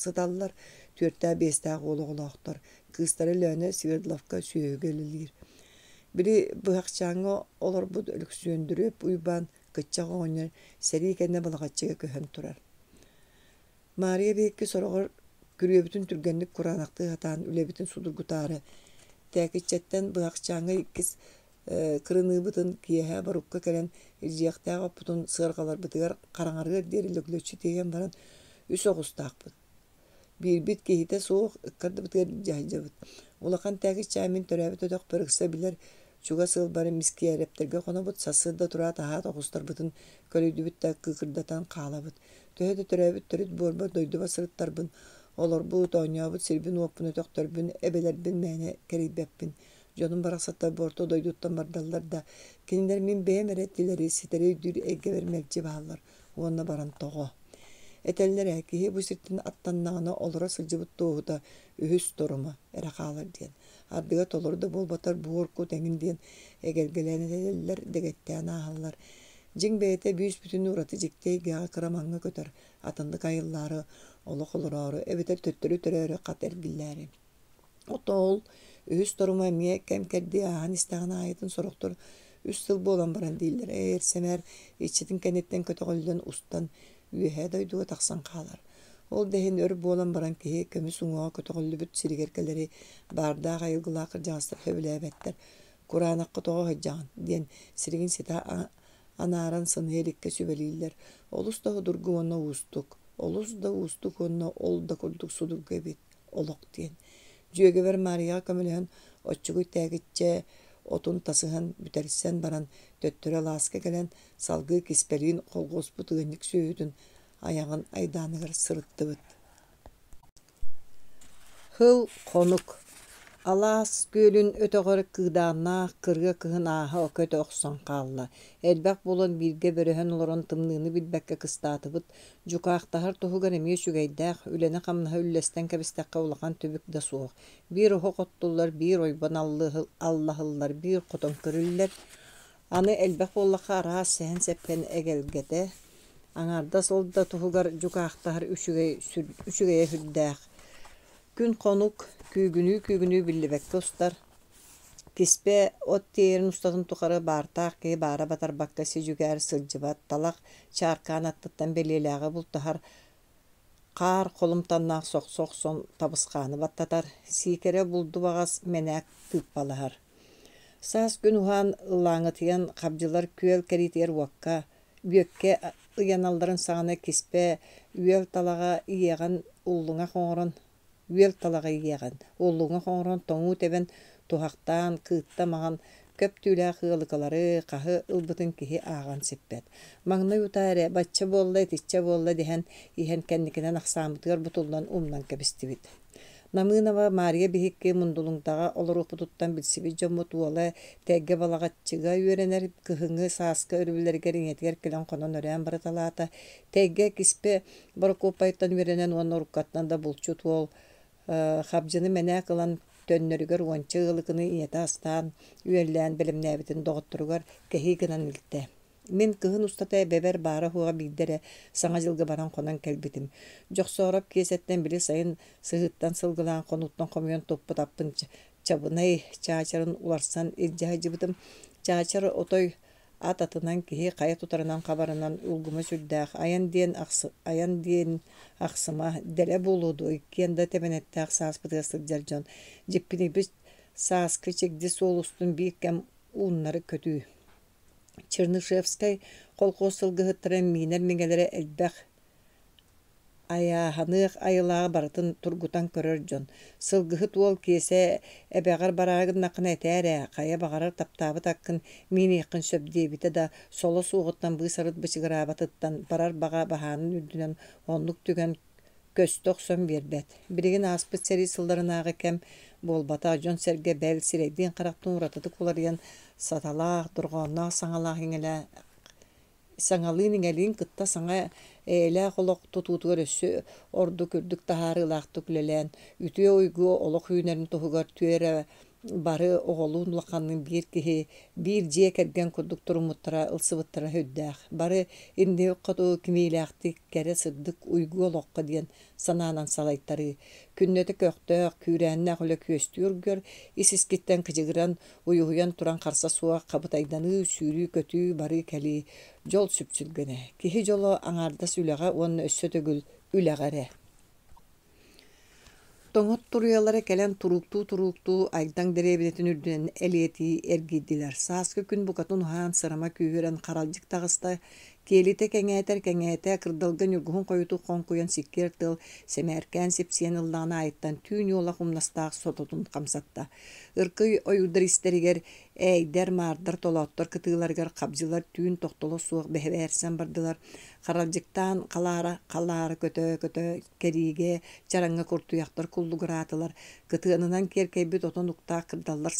сыталлар, түөртээх-биэстээх уол оҕолоохтор. Кыыстара Өлөөнө Свердловка сүөһүгэ үлэлиир. Били Быһахчааҥҥа олорбут Өлөксөөндүрүөп Уйбаан кыччах оҕонньор сэрии кэннэ Балаҕаччыга көһөн турар. Маарыйа биһикки сороҕор күрүөбүтүн түргэнник кураанахтыы сатаан үлэбитин судургутаары Тээкиччэттэн Быһахчааҥҥа иккис кырыныыбытын киэһэ борукка кэлэн илдьиэхтээх оппутун сыарҕаларбытыгар хараҥарыар диэри лөглөччү тиэйэн баран үс оҕустаахпыт. Биирбит киһитэ суох ыккардыбытыгар илдьэ сылдьабыт. Улахан Тээкиччээн мин төрөөбүт өтөхпөр ыкса билэр чугас ыалбар Мискиэрэптэргэ хонобут, сарсыарда тураат аһаат оҕустарбытын көлүйдүбүт да кыыкырдатан хаалабыт. Төһө да төрөөбүт төрүт буорбар дойдубар сырыттарбын, олорбут, оонньообут сирбин-уоппун өтөхтөрбүн, эбэлэрбин мээнэ кэрийбэппин. Дьонум барахсаттар бу орто дойдуттан бардаллар да, кинилэр мин бэйэм эрэ тилэри ситэри өйдүүр эйгэбэр мэлдьи бааллар уонна баран тоҕо. Этэллэр ээ, киһи бу сиртэн аттаннаҕына олоро сылдьыбыт туоһута үһүс торума эрэ хаалар диэн. Ардыгар толору да буолбатар буор кут эҥин диэн эгэлгэлээн этэллэр, дэгэттээн ааһаллар. Дьиҥ бэйэтэ бүүс-бүтүн ураты дьикти эйгэҕэ кырамаҥҥа көтөр, атыннык айыллаары, олох олороору эбэтэр төттөрү төрөөрү хат эргиллээри. Оттон ол үһүс торума эмиэ кэм-кэрдии ааһан истэҕин аайытын сорохтор үс сыл буолан баран дииллэр, ээр-сэмээр иччитин кэнниттэн көтөҕүллэн устан үөһээ дойдуга тахсан хаалар. Ол да иһин өр буолан баран киһи көмүс уҥуоҕа көтөҕүллүбүт сиригэр кэлэри баардаах айылгылаах кырдьаҕастар сөбүлээбэттэр, «Кураанахха тоҕо сылдьаҕын?» диэн сиригин ситэ анааран сыныйа иликкэ сүбэлииллэр. Олус да судургу уонна уустук, олус да уустук уонна ол да курдук судургу эбит олох диэн. Дьүөгэбэр Маарыйаҕа көмөлөһөн оччугуй Тээкиччэ отун тасыһан бүтэрсэн баран төттөрү алааска кэлэн салгыы Киспэлиин холхуоспут ыанньык сүөһүтүн айаҕын айдааныгар сырыттыбыт. Сыл хонук Алаас күөлүн өтөҕөр кыыдааннаах кырыа кыһын ааһа көтө охсон хаалла. Элбэх буолан бииргэ бөрөһөн олорон тымныыны билбэккэ кыстаатыбыт. Дьукаахтаһар туһугар эмиэ үчүгэйдээх, үлэни-хамнаһы үллэстэн кэбистэххэ улахан түбүк да суох. Биир оһох оттуллар, биир ойбон аллаһыллар, биир хотон көрүллэр. Аны элбэх буоллахха араас сэһэн-сэппэн эгэлгэтэ, аҥаардас ол да туһугар дьукаахтаһар үчүгэй үчүгэйэ сүрдээх. Күн-хонук күүгүнүү-күүгүнүү биллибэккэ устар. Киспэ от тиэйэрин устатын тухары баартаах киһи баара батарбакка си-дьүгээр сылдьыбат, талах чааркаан аттыттан бэлиэлээҕи бултаһар, хаар холумтаннаах сохсо охсон табысхааны баттатар, сиикэрэ булду баҕас мэнээк тыыппалаһар. Саас күн уһаан ыллааҥытыйан хабдьылар күөл кэриитигэр уокка, бүөккэ ыйаналларын саҕана киспэ үөл талаҕа иэҕэн уллуҥах оҥорон үөл талаҕа иэҕэн, уллуҥах оҥорон тоҥуу тэбэн туһахтаан, кыытта маҥан көп түүлээх ыалыкалары хаһы ылбытын киһи ааҕан сиппэт. Маҥнай утаа эрэ бачча буолла, итиччэ буолла дэһэн иһэн кэнникинэн ахсааммытыгар бутуллан умнан кэбистибит. Намыынова Маарыйа биһикки Мундулуҥдаҕа олоруохпутуттан билсибит дьоммут уола Тэлгэ Балаҕаччыга үөрэнэр, кыһыҥҥы, сааскы өрөбүллэригэр ийэтигэр кэлэн хонон-өрөөн барыталаата. Тэлгэ Киспэ Борокуоппайыттан үөрэнэн уонна уруккаттан да булчут уол хабдьыны мэнээк ылан төннөрүгэр уонча ыалыкыны ийэтэ астаан, үөллээн бэлэмнээбитин доҕотторугар кэһии гынан илтэ. Мин кыһын устата эбэбэр баара-суоҕа биирдэ эрэ Саҥа дьылга баран хонон кэлбитим. Дьохсоороп Киэсэттэн били сайын сыһыыттан сылгылаан хонууттан хомуйан туппут аппын чабынай чаачарын уларсан илдьэ сылдьыбытым. Чаачар отой ат атынан киһи хайа тутарынан хабарынан улгума сүрдээх айан диэн айан диэн ахсыма дэлэ буолуо дуо иккиэн да тэбэнэттээх сааспытыгар сылдьар дьон дьиппинийбит сааскы чигди суол устун биир кэм ууннары көтүү. Чернышевскай колхоз сылгыһыттара миинэр миҥэлэрэ элбэх айааһаныах айылааҕы барытын тургутан көрөр дьон. Сылгыһыт уол Киэсэ эбэҕэр бараары гыннаххына этээр ээ, хайа баҕарар таптаабыт аккын мииниэххин сөп диэбитэ да, соло суоҕуттан быыс-арыт бычыгыраабатыттан барар баҕа баһаанын үрдүнэн оннук түгэн көстө охсон биэрбэт. Билигин ааспыт сэрии сылларынааҕы кэм буолбатах, дьон-сэргэ бэл сирэйдиин-харахтыын уратытык уларыйан, саталаах, дорҕоонноох саҥалаах иҥэлээх саҥалыын-иҥэлиин кытта саҥа эйэлээх олох тутуутугар өссө ордук үрдүк таһаарыылаахтык үлэлээн, үтүө уйгу олох үүнэрин туһугар түөрэ бары оҕолуун улаханныын биир киһи, биир дьиэ кэргэн курдук туруммуттара, ылсыбыттара сүрдээх. Бары инники хоту кимиилээхтик, кэрэ сырдык уйгу олоххо диэн санаанан салайтарыы. Күннэтэ көхтөөх, күүрээннээх үлэ күөстүү оргуйар, ис-искиттэн кыдьыгыран, уйуһуйан туран харса суох хабытайданыы, сүүрүү-көтүү, барыы-кэлии, дьол сүпсүлгэнэ. Киһи дьоло аҥаардас үлэҕэ уонна өссө төгүл үлэҕэ эрэ. Тоҥот туруйалара кэлэн турууктуу-турууктуу Айдаҥ дэриэбинэтин үрдүнэн элиэтии эргийдилэр. Сааскы күн букатын уһаан, сырама күүһүрэн харалдьык таҕыста, киэлитэ кэҥээтэр кэҥээтэ, кырдалга ньургуһун хойутук хоҥкуйан сиккиэр тыал сэмээркээн сипсийэн ыллаҕын аайыттан түү ньуолах умнастаах сототун хамсатта. Ыркый ойуурдар истэригэр ээйдэр, маардар, толооттор кытыыларыгар хабдьылар түүн тохтоло суох бэһэбээрсэн бардылар. Харалдьыктаан халаара халаара көтө-көтө кэриигэ, чараҥҥа куртуйахтар куллугураатылар, кытыанынан киэркэйбит отон уктаах кырдаллар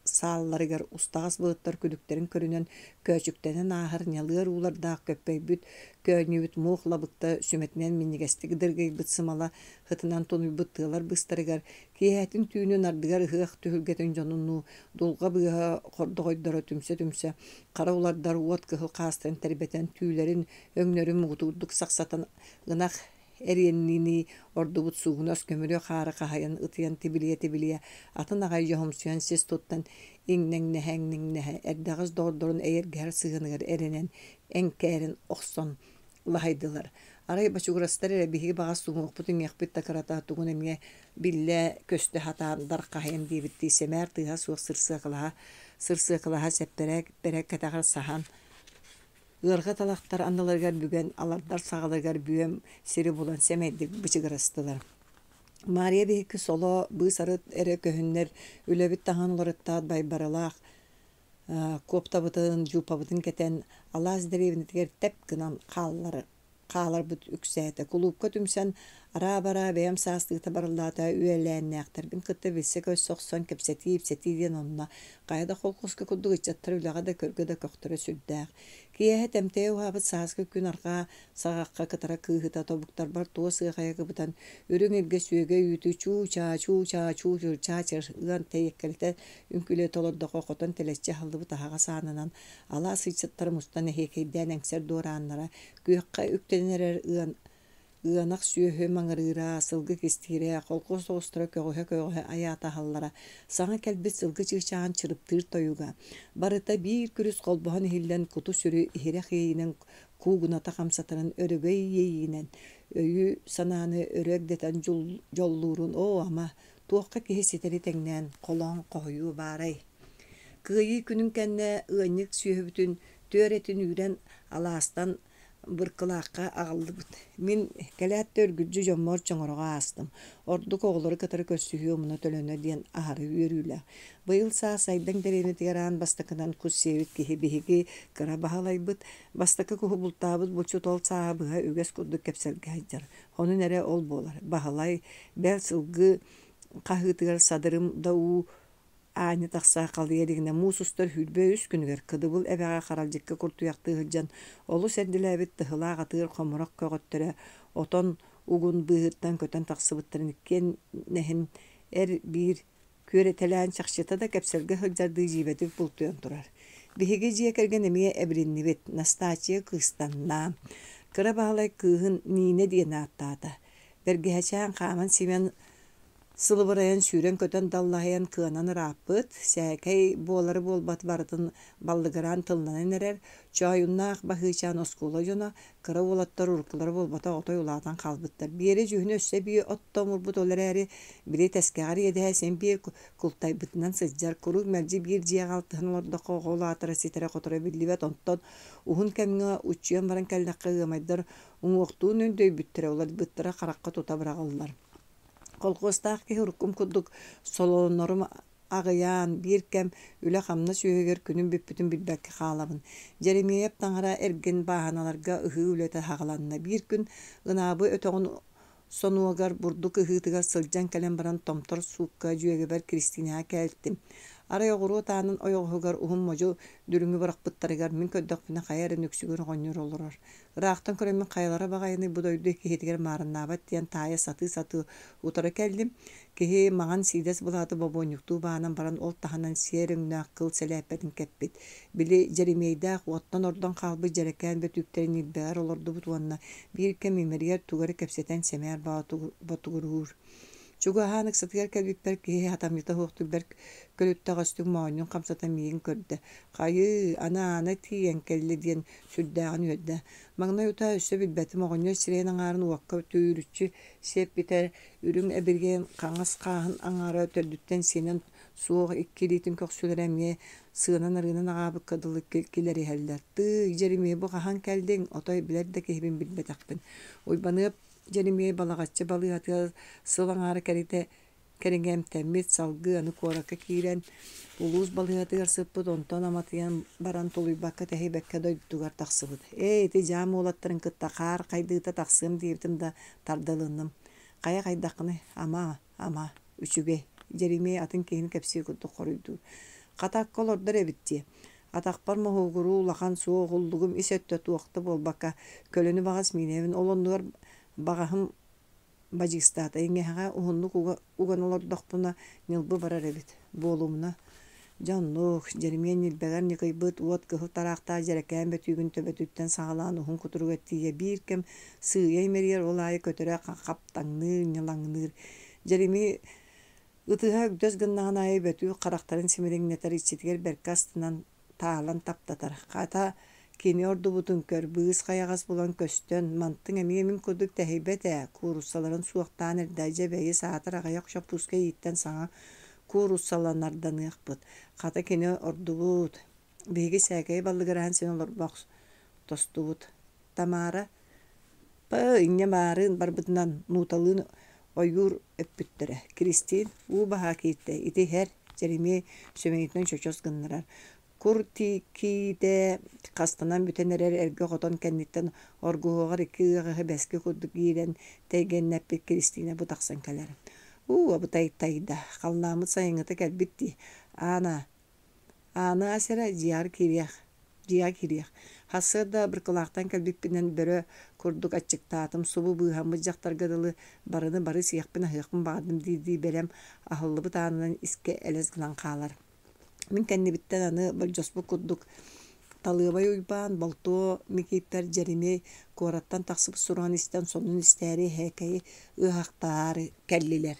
саалларыгар устаҕас былыттар күлүктэрин көрүнэн көөчүктэнэн ааһар ньалыар уулардаах көппөйбүт, көөнньүбүт муох лабыкта сүмэтинэн минньигэстик дыргыйбыт сымала сытынан тунуйбут тыалар быыстарыгар киэһэтин түүнүн ардыгар ыһыах түһүлгэтин дьонунуу дулҕа быыһа хордоҕойдоро түмсэ-түмсэ хара улардар уот кыһыл хаастарын тэрбэтэн түүлэрин өҥнөрүн муҥутуурдук сахсатан ынах эриэннинии ордубут суугунас көмүрүө хаары хаһыйан ытыйан тибилийэ-тибилийэ атын аҕай дьоһумсуйан сис туттан иҥнэҥнэһэ-иҥнэҥнэһэ эрдэҕэс доҕордорун эйэргэһэр сыһыаныгар эрэнэн эҥкээрин охсон лаһайдылар. Арай бочугурастар эрэ биһиги баҕас суҥуохпут-иҥиэхпит да кырата тугун эмиэ биллэ-көстө сатаан дархаһыйан диэбиттии сэмээр тыаһа суох сырсыакалаһа сырсыакалаһа сэппэрээк бэрэ кэтэҕэр саһан ыарҕа талахтар анныларыгар бүгэн алардар саҕаларыгар бүөм сири булан сэмэйдик бычыгырастылар. Маарыйа биһикки соло быыс-арыт эрэ көһүннэр үлэбит таһын уларыттаат байбаралаах куоптабытын, дьууппабытын кэтэн алаас дэриэбинэтигэр тэп гынан хааллар хааларбыт үксээтэ. Кулуупка түмсэн араа-бараа бэйэм саастыыта барыллаата үөлээннээхтэрбин кытта билсэ-көрсө охсон кэпсэтии-ипсэтии диэн онно хайа да холкуоска курдук ыччаттар үлэҕэ да көргө да көхтөрө сүрдээх. Киэһэ тэмтэйэ уһаабыт сааскы күн арҕаа саҕахха кытара кыыһыта тобуктарбар туос ыаҕайа кыбытан үрүҥ илгэ сүөгэй үүтү чуу-чаа чуу-чаа чуу-чаа ыан тэйиэккэлитэ Үҥкүүлэтэ олордоххо хотон тэлэччи аһыллыбыт аһаҕас аанынан алаас ыччаттара мустан эһиэкэйдээн эҥсэр дуорааннара, күөххэ үктэнэн эрэр ыан ыанах сүөһү маҥырыыра, сылгы кистиирэ, холкуос оҕустара көҕүһэ-көҕүһэ айаатаһаллара, саҥа кэлбит сылгы чыычааҕын чырыптыыр тойуга, барыта биир күрүс холбоһон иһиллэн куту-сүрү иһирэх иэйиинэн куугуната хамсатарын өрөгөй иэйиинэн өйү-санааны өрө эгдэтэн дьоллуурун оо ама туохха киһи ситэри тэҥнээн холоон хоһуйуу баарай? Кыайыы күнүн кэннэ ыанньык сүөһүбүтүн түөрэтин үүрэн алаастан Быркылаахха аҕаллыбыт. Мин кэлээт да үргүлдьү дьоммор Чоҥороҕо аастым. Ордук оҕолору кытары көрсүһүү омуна-төлөнө диэн аһары үөрүүлээх. Быйыл саас Айдаҥ дэриэбинэтигэр аан бастакынан кус сиэбит киһи биһиги кыра Баһылайбыт. Бастакы куһу бултаабыт булчут ол сааһы быһа үгэс курдук кэпсэлгэ сылдьар. Онон эрэ ол буолар. Баһылай, бэл сылгы хаһыытыгар садырым да уу аанньа тахса халыйа илигинэ муус устар 23 күнүгэр Кыдыбыл эбэҕэ харалдьыкка куртуйахтыы сылдьан олус эрдэлээбит тыһылаах атыыр хомурах көҕөттөрө отон угун быыһыттан көтөн тахсыбыттарын иккиэннэһин эр биир күөрэтэлээн чахчыта да кэпсэлгэ сылдьардыы дьиибэтик бултуйан турар. Биһиги дьиэ кэргэн эмиэ эбилиннибит, Настааччыйа кыыстанна. Кыра Баһылай кыыһын Ниинэ диэн ааттаата. Бэргэһэчээн хааман-симэн Сылыбырайан сүүрэн-көтөн даллаһыйан кыанан ырааппыт, сээкэй буолары-буолбаты барытын баллыгыраан тылланан эрэр, Чоойуннаах Баһыычаан оскуола дьоно, кыра уолаттар уруккулара буолбатах отой улаатан хаалбыттар. Биэрэ дьүһүнэ өссө эбии оттомурбут ол эрээри, били тэскэҕэр иэдэһэ син биир култайбытынан сылдьар, куруук мэлдьи биир дьиэҕэ алтыһан олордоххо оҕо улаатара ситэрэ-хоторо биллибэт, онтон уһун кэмҥэ уччуйан баран кэллэххэ ыамайдар уҥуохтуун өндөйбүттэрэ, уларыйбыттара харахха тута быраҕыллар. Колхуостаах киһи уруккум курдук солонорум аҕыйаан, биир кэм үлэ-хамнас үөһүгэр күнүм бүппүтүн билбэккэ хаалабын. Дьэримиэйэп таҥара эргин бааһыналарга ыһыы үлэтэ саҕаланна. Биир күн Ынаабы өтөҕүн сонуогар бурдук ыһыытыгар сылдьан кэлэн баран Томтор суукка дьүөгэбэр Кристинаҕа кэлтим. Арай оҕуруот аанын ойоҕоһугар уһун модьу дүлүҥү бырахпыттарыгар мин көрдөхпүнэ хайа эрэ нүксүгүр оҕонньор олорор. Ыраахтан көрөммүн хайалара баҕайыный бу дойду киһитигэр маарыннаабат диэн таайа сатыы-сатыы утары кэллим. Киһи маҥан сиидэс былааты бобуонньуктуу баанан баран ол таһынан сиэр өҥнөөх кыл сэлээппэтин кэппит. Били Дьэримиэйдээх уоттан ордон хаалбыт дьэрэкээн бөтүүктэрин ньилбэгэр олордубут уонна биир кэм имэрийэр тугу эрэ кэпсэтэн сэмээр ботугуруур. Чугаһаан ыксатыгар кэлбиппэр киһи хатамньыта суохтук бэрт көлүттэҕэстик моонньун хамсатан миигин көрдө. Хайыы, аны Аана тиийэн кэллэ диэн сүрдээҕин үөрдэ. Маҥнай утаа өссө билбэтим, оҕонньор сирэйин аҥаарын уокка түүрүччү сиэппитэ, үрүҥ эбиргэйин хаҥас хааһын аҥаара төрдүттэн сиэнэн суох икки илиитин көхсүлэрэ эмиэ сыанан-арыынан аҕаабыкка дылы килэриһэллэр. Тыый, Дьэримиэй, бу хаһан кэллиҥ? Отой билэр да киһибин билбэтэхпин. Уйбаныап Дьэримиэй Балаҕаччы балыыһатыгар сыл аҥаара кэритэ кэриҥэ эмтэммит, салгыы аны куоракка киирэн улуус балыыһатыгар сыппыт, онтон аматыйан баран тулуйбакка-тэһийбэккэ дойдутугар тахсыбыт. Ээ, ити дьаам уолаттарын кытта хаар хайдыыта тахсыам диэбитим да тардылынным. Хайа хайдаххыный? Ама, ама, үчүгэй, Дьэримиэй атын киһини кэпсиир курдук хоруйдуур. Хата акка олордор эбит дии. Атахпар моһуогуруу улахан суох уллугум ис өттө туох да буолбакка, көлөнү баҕас миинэбин, ол оннугар баҕаһым бадьыыстаата, иҥэһэҕэ уһуннук уган олордохпуна ньылбы барар эбит, буолумуна. Дьэ оннук, Дьэримиэн ньилбэгэр ньыкыйбыт уот кыһыл тараахтаах дьэрэкээн бөтүүгүн төбөтүттэн саҕалаан уһун кутуругар тиийэ биир кэм сыыйа имэрийэр, ол аайы көтөрө хаптаҥныыр, ньылаҥныыр. Дьэримий ытыһа өгдөс гыннаҕын аайы бөтүүк харахтарын симириҥнэтэр, иччитигэр бэркэ астынан таалан таптатар. Хата, кини ордубутун көр, быыс хайаҕас булан көстөн, мантыҥ эмиэ мин курдук тэһийбэт ээ, кууруссаларын суохтаан эрдэ, дьэ бэйи саатар аҕыйах чоппууска ииттэн саҥа кууруссаланарданыахпыт. Хата кини ордубут. Биһиги сээкэйи баллыгыраһан син олорбох тостубут. Тамара Па инньэ маарыын барбытынан нууталыын ойуур өппүттэрэ. Киристиин уу баһа киирдэ, ити иһэр, Дьэримиэй сөмүйэтинэн чочос гыннарар. Кур киитэ хастанан бүтэн эрэр эргэ хотон кэнниттэн оргуһуоҕар икки ыаҕаһы бэски курдук иирэн тэйгэннэппит Киристиинэ бу тахсан кэлэр. Уу, абытай-тайда, халлааммыт сайыҥҥыта кэлбит дии. Аана, Ааны ас эрэ, дьиэҕэр киириэх, дьиэҕэ киириэх. Сарсыарда Быркылаахтан кэлбиппинэн бөрө курдук аччыктаатым, субу быыһаммыт дьахтарга дылы барыны бары сиэхпин-аһыахпын баҕардым дии-дии бэлэм аһыллыбыт аанынан искэ элэс гынан хаалар. Мин кэннибиттэн аны болдьоспут курдук Талыабай Уйбаан, Болтуо Микииппэр Дьэримиэй куораттан тахсыбыт сураҕын истэн сонун истээри эһээкэйи ыаһахтаһаары кэллилэр.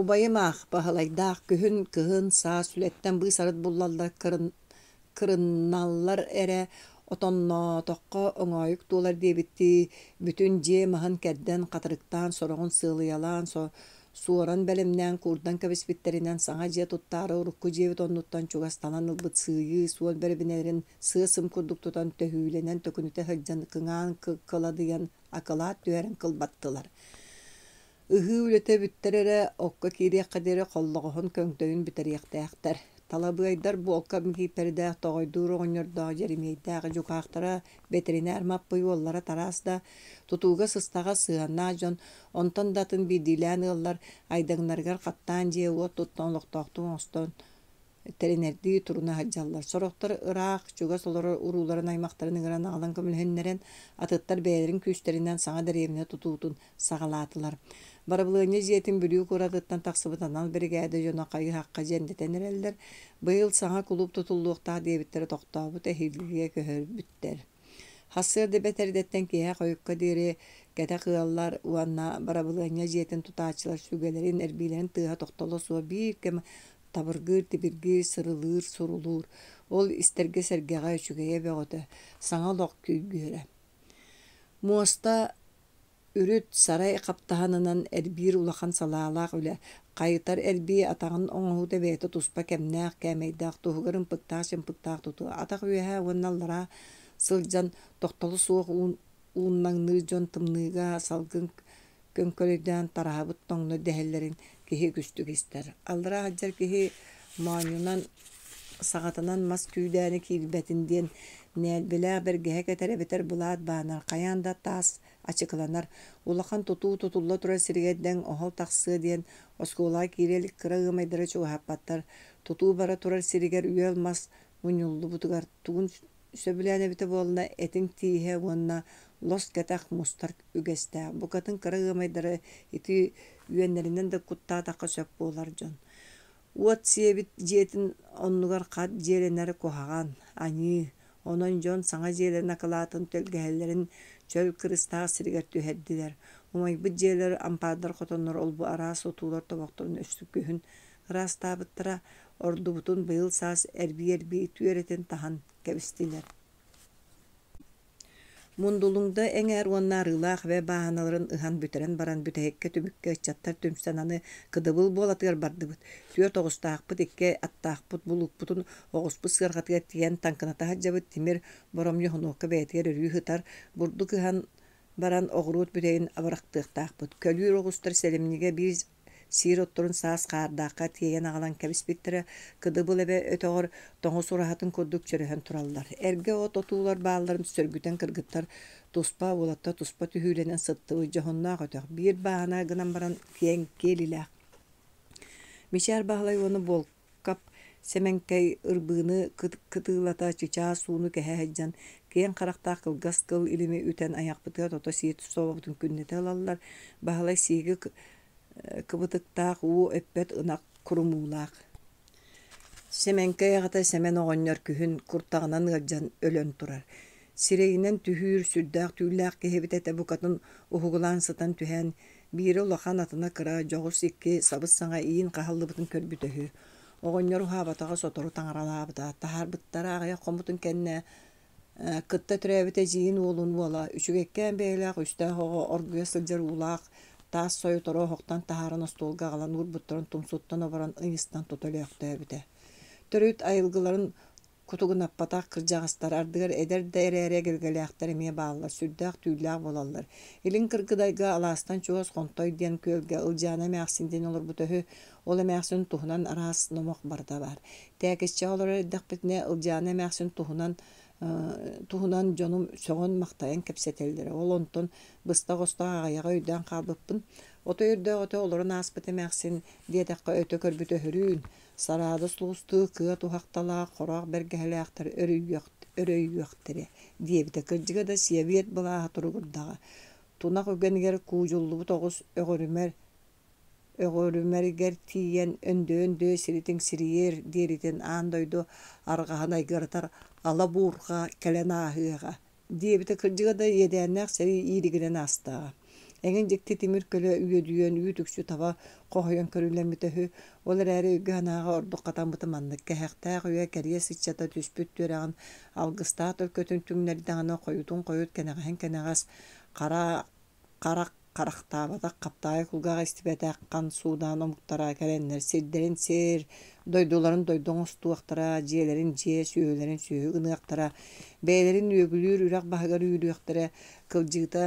Убайым аах Баһылайдаах күһүн, кыһын, саас үлэттэн быыс-арыт буллаллар кырынналлар эрэ, отонноотоххо оҥоойук туолар диэбиттии, бүтүн дьиэ маһын кэрдэн, хатырыктаан, сороҕун сыалыйалаан, Суоран бэлэмнээн куурдан кэбиспиттэринэн саҥа дьиэ туттаары урукку дьиэбит оннуттан чугас талан ылбыт сыыйыы суол бэрэбинэлэрин сыа-сым курдук тутан төһүүлэнэн төкүнүтэ сылдьан кыҥаан кыладыйан акылаат түһэрэн кылбаттылар. Ыһыы үлэтэ бүттэр эрэ, окко киириэххэ диэри холлоҕоһун көҥдөйүн бүтэриэхтээхтэр. Талабыайдар буолка Микииппэрдээх Тоҕойдуур оҕонньордоох Дьэримиэйдээх дьукаахтара бэтэринээр Маппый уоллара Тараас да, тутууга сыстаҕас сыһыаннаах дьон, онтон да атын биирдиилээн ыаллар айдаҥнарыгар хаттаан дьиэ-уот туттан олохтоохтук оҥостон тэринэрдии туруна сылдьаллар. Сорохтор ыраах, чугас олорор урууларын аймахтарын ыҥыран аҕалан көмөлөһүннэрэн, атыттар бэйэлэрин күүстэринэн саҥа дэриэбинэ тутуутун саҕалаатылар. Барабылыанньа дьиэтин Бүлүү куоратыттан тахсыбыт анал биригээдэ дьоно хайы-һахха дьэндэтэн эрэллэр. Быйыл саҥа кулууп тутуллуохтаах диэбиттэрэ тохтообут, эһиилгигэ көһөрбүттэр. Сарсыарда бэрт эрдэттэн киэһэ хойукка диэри кэтэх ыаллар уонна барабылыанньа дьиэтин тутааччылар сүгэлэрин, эрбиилэрин тыаһа тохтоло суох биир кэм табыргыыр, тибиргиир, сырылыыр, сурулуур. Ол истэргэ сэргэҕэ үчүгэйэ бөҕөтө, саҥа олох күйгүөрэ. Муоста Үрүт сарай хаптаһынынан эрбиир улахан салаалаах үлэ, хайытар эрбии атаҕын оҥоһуута бэйэтэ туспа кэмнээх, кээмэйдээх, туһугар ымпыктаах-чымпыктаах тутуу. Атах үөһэ уонна аллараа сылдьан тохтоло суох ууннаҥныыр дьон тымныыга салгын көҥкөлөйдөөн тараһабыт тоҥно дэһэллэрин киһи үгүстүк истэр. Аллараа сылдьар киһи моонньунан саҕатынан мас күүдээни киирбэтин диэн нээлбилээх бэргэһэ кэтэр эбэтэр былаат баанар, хайаан да таас ачыкыланар, улахан тутуу тутулла турар сиригэр дэҥ оһол тахсыа диэн оскуолаҕа киирэ илик кыра ыамайдары чугаһаппаттар. Тутуу бара турар сиригэр үөл мас мунньуллубутугар тугун сөбүлээн эбитэ буолла этиҥ тииһэ уонна лос кэтэх мустар үгэстээх. Букатын кыра ыамайдары ити үөннэринэн да куттаатахха сөп буолар дьон. Уот сиэбит дьиэтин оннугар хат дьиэлэнэр куһаҕан, аньыы. Онон дьон саҥа дьиэлэрин акылаатын тэлгэһэлэрин чөл кырыстаах сиригэр түһэрдилэр. Умайбыт дьиэлэр, ампаардар, хотоннор ол-бу араас отуулар тобохторун өссө күһүн ыраастаабыттара, ордубутун быйыл саас эрбии-эрбии түөрэтин таһан кэбистилэр. Мундулуҥда эҥээр уонна Арыылаах эбэ бааһыналарын ыһан бүтэрэн баран бүтэһиккэ түмүккэ ыччаттар түмсэн аны Кыдыбыл буолатыгар бардыбыт. Түөрт оҕустаахпыт, икки аттаахпыт, булуукпутун оҕуспут сыарҕатыгар тиийэн таҥкыната сылдьабыт тимир боромньу хонуокка бэйэтигэр өрүү сытар, бурдук ыһан баран оҕуруот бүтэйин абырахтыахтаахпыт. Көлүүр оҕустар сэлимньигэ биир Сиир отторун саас хаардаахха тиэйэн аҕалан кэбиспиттэрэ, Кыдыбыл эбэ өтөҕөр тоҥус ураһатын курдук чөрөһөн тураллар. Эргэ от отуулар баалларын сөргүтэн кыргыттар туспа, уолаттар туспа түһүүлэнэн сыттыбыт дьоһуннаах өтөх биир бааһына гынан баран киэҥ киэлилээх. Мичээр Баһылай уонна Буолкап Сэмэҥкэй ырбыыны кытыылата чычаас ууну кэһэ сылдьан, киэҥ харахтаах кылгас кыл илими үтэн айахпытыгар тото сиир собобутун күннэтэ ылаллар. Баһылай сииги кыбытыктаах уу өппөт ынах курумуулаах. Сэмэҥкэй аҕата Сэмэн оҕонньор күһүн куртаҕынан ыалдьан өлөн турар. Сирэйинэн түһүүр сүрдээх түүллээх киһибит этэ букатын уһугулаан сытан түһэн, биирэ улахан, атына кыра, дьоҕус икки сабыс-саҥа иин хаһыллыбытын көрбүтэ үһү. Оҕонньор уһаабатаҕа сотору таҥаралаабыта, таһаарбыттара аҕыйах хоммутун кэннэ кытта төрөөбүт эдьиийин уолун уола, үчүгэйкээн бэйэлээх үстээх оҕо оргуйа сылдьар уулаах таас сойутору оһохтон таһааран остуолга аҕалан уурбуттарын тумсуттан оборон ыйыстан тута өлөөхтөөбүтэ. Төрүт айылгыларын кутугунаппатах кырдьаҕастар ардыгар эдэр да эрээри эгэлгэлээхтэр эмиэ бааллар, сүрдээх түүллээх буолаллар. Илин Кыргыдайга алаастан чугас Хонтой диэн күөлгэ Ылдьаана эмээхсин диэн олорбута үһү. Ол эмээхсин туһунан араас номох барыта баар. Тээкиччэҕэ олорор эрдэхпитинэ Ылдьаана эмээхсин туһунан туһунан дьонум сөҕөн-махтайан кэпсэтэллэрэ. Ол онтон быстах-остох аҕыйаҕы өйдөөн хаалбыппын. Отой өрдөөҕүтэ олорон ааспыт эмээхсин диэтэххэ өтө көрбүт өһүрүүн, Сараада сулустуу кыа туһахталаах хороох бэргэһэлээхтэр өрөйүөхтэрэ диэбитэ кырдьыга да сэбиэт былааһа туругурдаҕа. Тунах үгэнигэр куудьуллубут оҕус өҕүрүмэр өҕүрүмэригэр тиийэн өндөйө-өндөйө сири тиҥсирийиэр диэритин аан дойду арҕаһын айгыратар ала буурҕа кэлэн ааһыаҕа диэбитэ кырдьыга да иэдээннээх сэрии ииригирэн аастаҕа. Эҥин дьикти тимир көлө үөдүйэн үүт-үксү таба хоһуйан көрүүлэммитэ үһү. Ол эрээри өйгө-санааҕа ордук хатаммыта маннык кэһэхтээх үйэ кэриэс ыччата түспүт түөрэҕин алгыстаах төлкөтүн түҥнэрдэҕинэ хойутун хойут кэнэҕэһин кэнэҕэс хара харах. харахтаабатах, хаптаҕай кулгааҕа истибэтэх хан суудаан омуктара кэлэннэр сирдэрин сир, дойдуларын дойду оҥостуохтара, дьиэлэрин дьиэ, сүөһүлэрин сүөһү гыныахтара, бэйэлэрин үөгүлүүр үрэх баһыгар үүрүөхтэрэ, кылдьыыта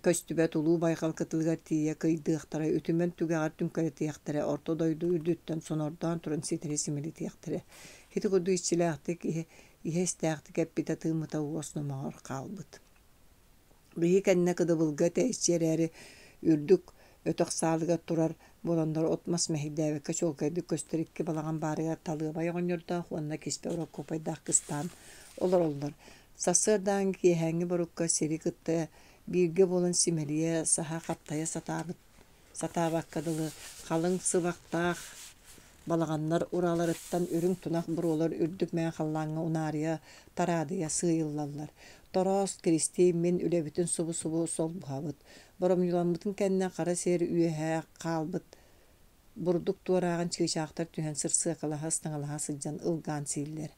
көстүбэт улуу байҕал кытылыгар тиийэ кыйдыахтара, үтүмэн түгэҕэр түҥкэлитиэхтэрэ, орто дойду үрдүттэн сонордоон туран ситэри симэлитиэхтэрэ. Ити курдук иччилээхтик иһэ истээхтик эппитэ тыыммыта уос номоҕор хаалбыт. Биһи кэннэ кыдыбылга тэйиччи эрээри үрдүк өтөх саалыгар турар буоланнар от-мас мэһэйдээбэккэ чуолкайдык көстөр икки балаҕан баарыгар талыабай оҕонньордоох уонна киспэ Орокуопайдаах кыстаан олороллор. Сарсыардааҥҥы киэһээҥҥи борукка сири кытта бииргэ буолан симэлийэ, саһа хаптайа сатаабыт сатаабакка дылы халыҥ сыбахтаах балаҕаннар урааларыттан үрүҥ тунах буруолар үрдүк мэҥэ халлааҥҥа унаарыйа, тараадыйа сыыйыллаллар. Тороос, Киристиин мин үлэбитин субу-субу солбуһабыт. Боромньуламмытын кэннэ хара сиэр үөһэ хаалбыт бурдук туорааҕын чыычаахтар түһэн сырсыакалаһа, ыстаҥалаһа сылдьан ылгаан сииллэр.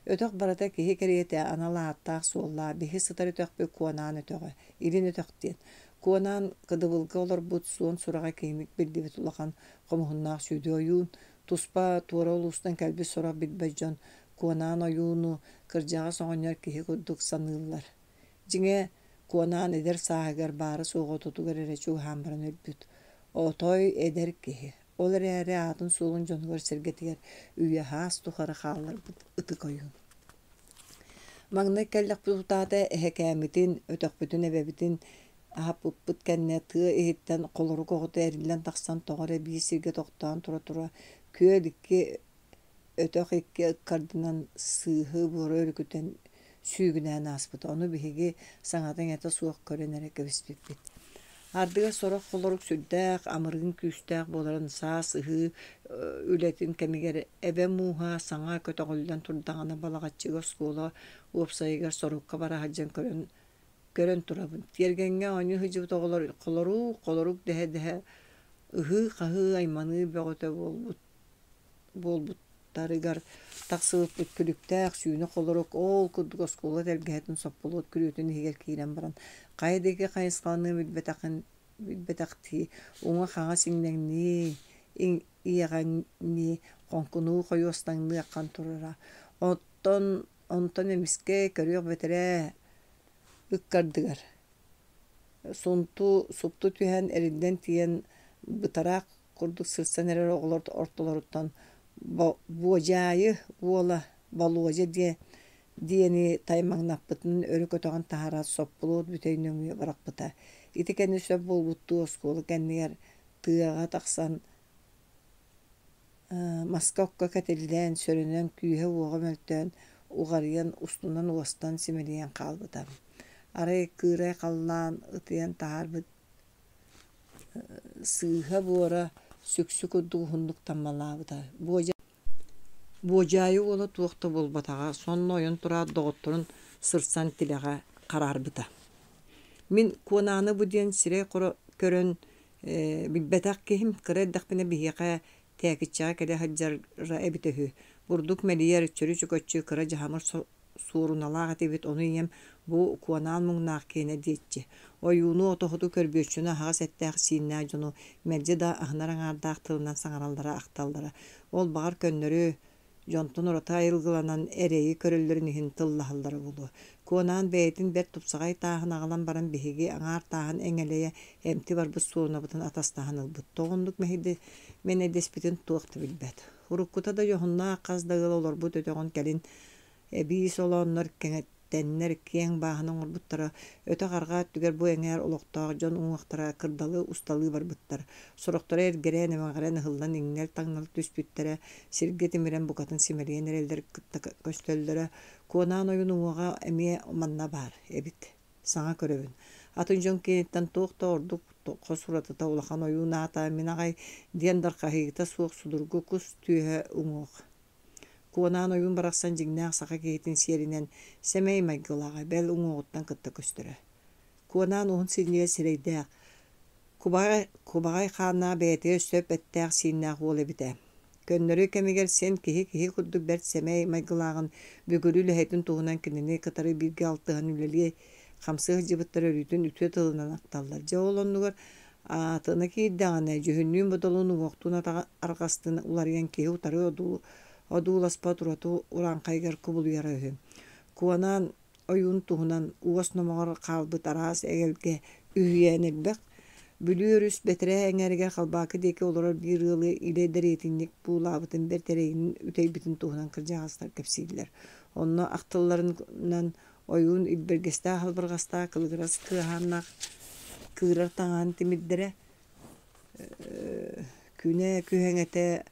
Өтөх барыта киһи кэриэтэ анал ааттаах-суоллаах биһи сытар өтөхпүт Куонаан өтөҕө, Илин өтөх диэн. Куонаан кыдыбылга олорбут суон сураҕа киэҥник биллибит улахан хомуһуннаах сүдү ойуун, туспа туора улуустан кэлбит сорох билбэт дьон Куонаан ойууну кырдьаҕас оҕонньор киһи курдук саныыллар. Дьиҥэ, Куонаан эдэр сааһыгар баара-суоҕа отутугар эрэ чугаһаан баран өлбүт. Отой эдэр киһи, ол эрээри аатын-суолун дьонугар-сэргэтигэр үйэ-саас тухары хаалларбыт ытык ойуун. Маҥнай кэллэхпит утаата эһэкээммитин, өтөхпүтүн эбэбитин аһаппыппыт кэннэ тыа иһиттэн холорук оҕото эриллэн тахсан тоҕо эрэ биир сиргэ тохтоон тура-тура күөл икки өтөх икки ыккардынан сыыһы-буору өрүкүтэн сүүгүнээн ааспыта. Ону биһиги саҥата-иҥэтэ суох көрөн эрэ кэбиспиппит. Ардыгар сорох холорук сүрдээх, амырыын күүстээх буоларын саас ыһыы үлэтин кэмигэр эбэ мууһа саҥа көтөҕүллэн турдаҕына Балаҕаччыга оскуола уопсайыгар сорукка бара сылдьан көрөн көрөн турабын. Тиэргэҥҥэ оонньуу сылдьыбыт оҕолор холорук, холорук дэһэ-дэһэ ыһыы-хаһыы, айманыы бөҕөтө буолбут буолбуттарыгар тахсыбыппыт күлүктээх сүүнэ холорук ол курдук оскуола тэлгэһэтин соппулуот күрүөтүн иһигэр киирэн баран хайа диэки хайысхаланыан билбэтэхин билбэтэхтии уҥа-хаҥас иҥнэҥнии иэҕэҥнии хоҥкунуу хойуостаҥныы аххан турара. Оттон онтон эмискэ көрүөх бэтэрээ ыккардыгар Сунту супту түһэн эриллэн тиийэн бытараах курдук сырсан эрэр оҕолор ортолоруттан Буодьаайы уола Болуодьа диэни таймаҥнаппытын өрө көтөҕөн таһааран соппулуот бүтэй нөҥүө бырахпыта. Ити кэннэ сөп буолбуттуу оскуола кэннигэр тыаҕа тахсан Маска-окко кэтиллэн, сөрөнөн, күүһэ-уоҕа мөлтөөн, уҕарыйан, устунан уостан, симэлийэн хаалбыта. Арай кыырай халлаан ытыйан таһаарбыт сыыһа-буора сүксү курдук уһуннук таммалаабыта. Буодьаайы уола туох да буолбатаҕа, сонно ойон тураат доҕотторун сырсан тилэҕэ хараарбыта. Мин Куонааны бу диэн сирэй көрөн билбэтэх киһим кыра эрдэхпинэ биһиэхэ Тээкиччэҕэ кэлэ сылдьара эбитэ үһү. Бурдук мэлийэр, чөрү-чөкөччү кыра дьаһамыр суоруналаах этибит, ону ийэм бу Куонаан муҥнаах киэнэ диэччи. Ойууну, отоһуту, көрбүөччүнү аһаҕас эттээх-сииннээх дьону мэлдьи да аһынар аҥаардаах тылынан саҥараллара, ахталлара. Ол баҕар көннөрү Дьонтон ураты айылгыланан эрэйи көрөллөрүн иһин тыллаһаллара буолуо. Куонаан бэйэтин бэрт тупсаҕай тааһын аҕалан баран биһиги аҥаар тааһын эҥэлэйэ эмти барбыт суорунабытын атастаһан ылбыт. Тоҕо оннук мэнэйдэспитин туох да билбэт. Уруккута да дьоһуннаах хас да ыал олорбут өтөҕүн кэлин эбии солооннор кэҥэт тэннэр киэҥ бааһына оҥорбуттара, өтөх арҕаа өттүгэр бу эҥээр олохтоох дьон уҥуохтара кырдалы усталыы барбыттар, сорохторо эргэрэн, эмэҕирэн ыһыллан иҥнэл-таҥнал түспүттэрэ, сиргэ тимирэн букатын симэлийэн эрэллэр кытта көстөллөрө. Куонаан ойуун уҥуоҕа эмиэ манна баар эбит. Саҥа көрөбүн. Атын дьон киэниттэн туох да ордук хос уратыта улахан ойуун аата мин аҕай диэн дархаһыйыыта суох судургу кус түөһэ уҥуох. Куонаан ойуун барахсан дьиҥнээх саха киһитин сиэринэн сэмэй майгылааҕа, бэл уҥуоҕуттан кытта көстөрө. Куонаан уһун синньигэс сирэйдээх, кубаҕай, кубаҕай хааннаах бэйэтигэр сөп эттээх-сииннээх уол эбитэ. Көннөрү кэмигэр син киһи-киһи курдук бэрт сэмэй майгылааҕын, бүгүрү үлэһитин туһунан кинини кытары бииргэ алтыһан үлэлии, хамсыы сылдьыбыттар өрүүтүн үтүө тылынан ахталлар. Дьэ ол оннугар Аатына киирдэҕинэ, дьүһүннүүн-бодолуун, уҥуохтуун арҕастыын уларыйан киһи утары одууласпат ураты урааҥхайыгар кубулуйара үһү. Куонаан ойуун туһунан уос номоҕор хаалбыт араас эгэлгэ үһүйээн элбэх. Бүлүү өрүс бэтэрээ эҥээригэр Халбаакы диэки олорор биир ыалы илэ дэриэтинньик буулаабытын бэрт эрэйинэн үтэйбитин туһунан кырдьаҕастар кэпсииллэр. Онно ахтылларынан ойуун илбиргэстээх албырҕастаах кылыгырас кыаһааннаах кыырар таҥаһын тимирдэрэ, күнэ күһэҥэтэ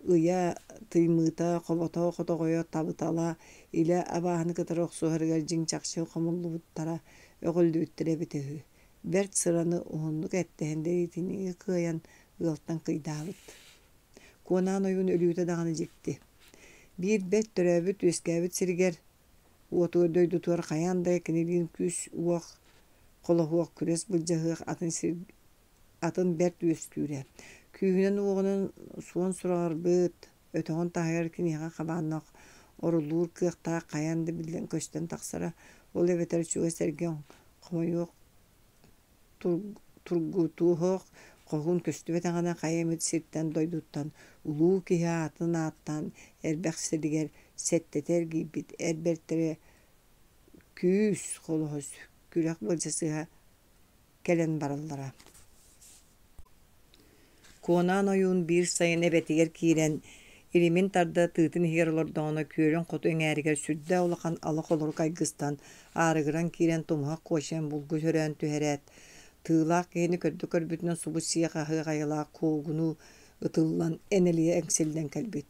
ыйа тыймыыта, хобото хотоҕойо табытала илэ абааһыны кытары охсуһарыгар дьиҥ-чахчы хомуллубуттара, өҕүллүбүттэрэ эбитэ үһү. Бэрт сыраны уһуннук эттэһэн дэриэтинньиги кыайан ыалтан кыйдаабыт. Куонаан ойуун өлүүтэ даҕаны дьикти. Биир бэрт төрөөбүт-үөскээбит сиригэр, уотугар дойдутугар хайаан да кинилиин күүс-уох холоһуох, күрэс былдьаһыах атын сир атын бэрт үөскүүрэ. Күүһүнэн-уоҕунан суон сураҕырбыт, өтөҕүн таһыгар киниэхэ хабааннаах орулуур кыахтаах хайаан да биллэн-көстөн тахсара. Ол эбэтэр чугас эргин хомойуох тургутуох хоһуун көстүбэтэҕинэ хайа эмит сиртэн дойдуттан улуу киһи аатын ааттаан элбэх сиригэр сэттэтэ эргийбит эр бэртэрэ күүс холоһус күрэх былдьасыһа кэлэн бараллара. Куонаан ойуун биир сайын эбэтигэр киирэн, илимин тарда тыытын иһигэр олордоҕуна күөлүн хоту эҥээригэр сүрдээх улахан ала холорук айгыстан, аарыгыран киирэн тумуһах куочайан булгу сөрөөн түһэрээт, тыылаах киһини көрдө көрбүтүнэн субу сиэх аһыах айылаах куугунуу ытыллан энэлийэ эҥсиллэн кэлбит.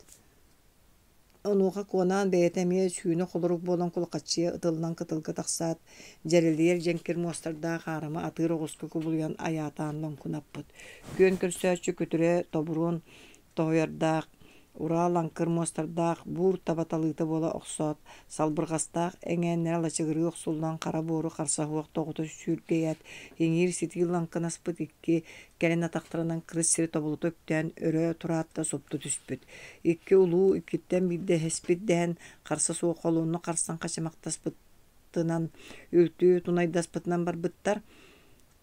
Онуоха Куонаан бэйэтэ эмиэ сүүнэ холорук буолан кулахаччыйа ытыллан кытылга тахсаат, дьэрэлийэр дьэҥкир муостардаах аарыма атыыр оҕуска кубулуйан айаатаан лоҥкунаппыт. Күөн көрсөөччү күтүрэ тобуруон тоһуйардаах, ураа лаҥкыр муостардаах буур таба талыыта буола охсоот, салбырҕастаах эҥээннэрэ лачыгырыы охсуллан хара буору харса суох тоҕута сүүргэйээт, иҥиир-ситии лаҥкынаспыт икки кэлин атахтарынан кырыс сири тобулута үктээн өрө тураат да супту түспүт. Икки улуу иккиттэн биирдэһиспит дэһэн, харса суох холуонну харсан хачымахтаспытынан, үлтү тунайдаспытынан барбыттар.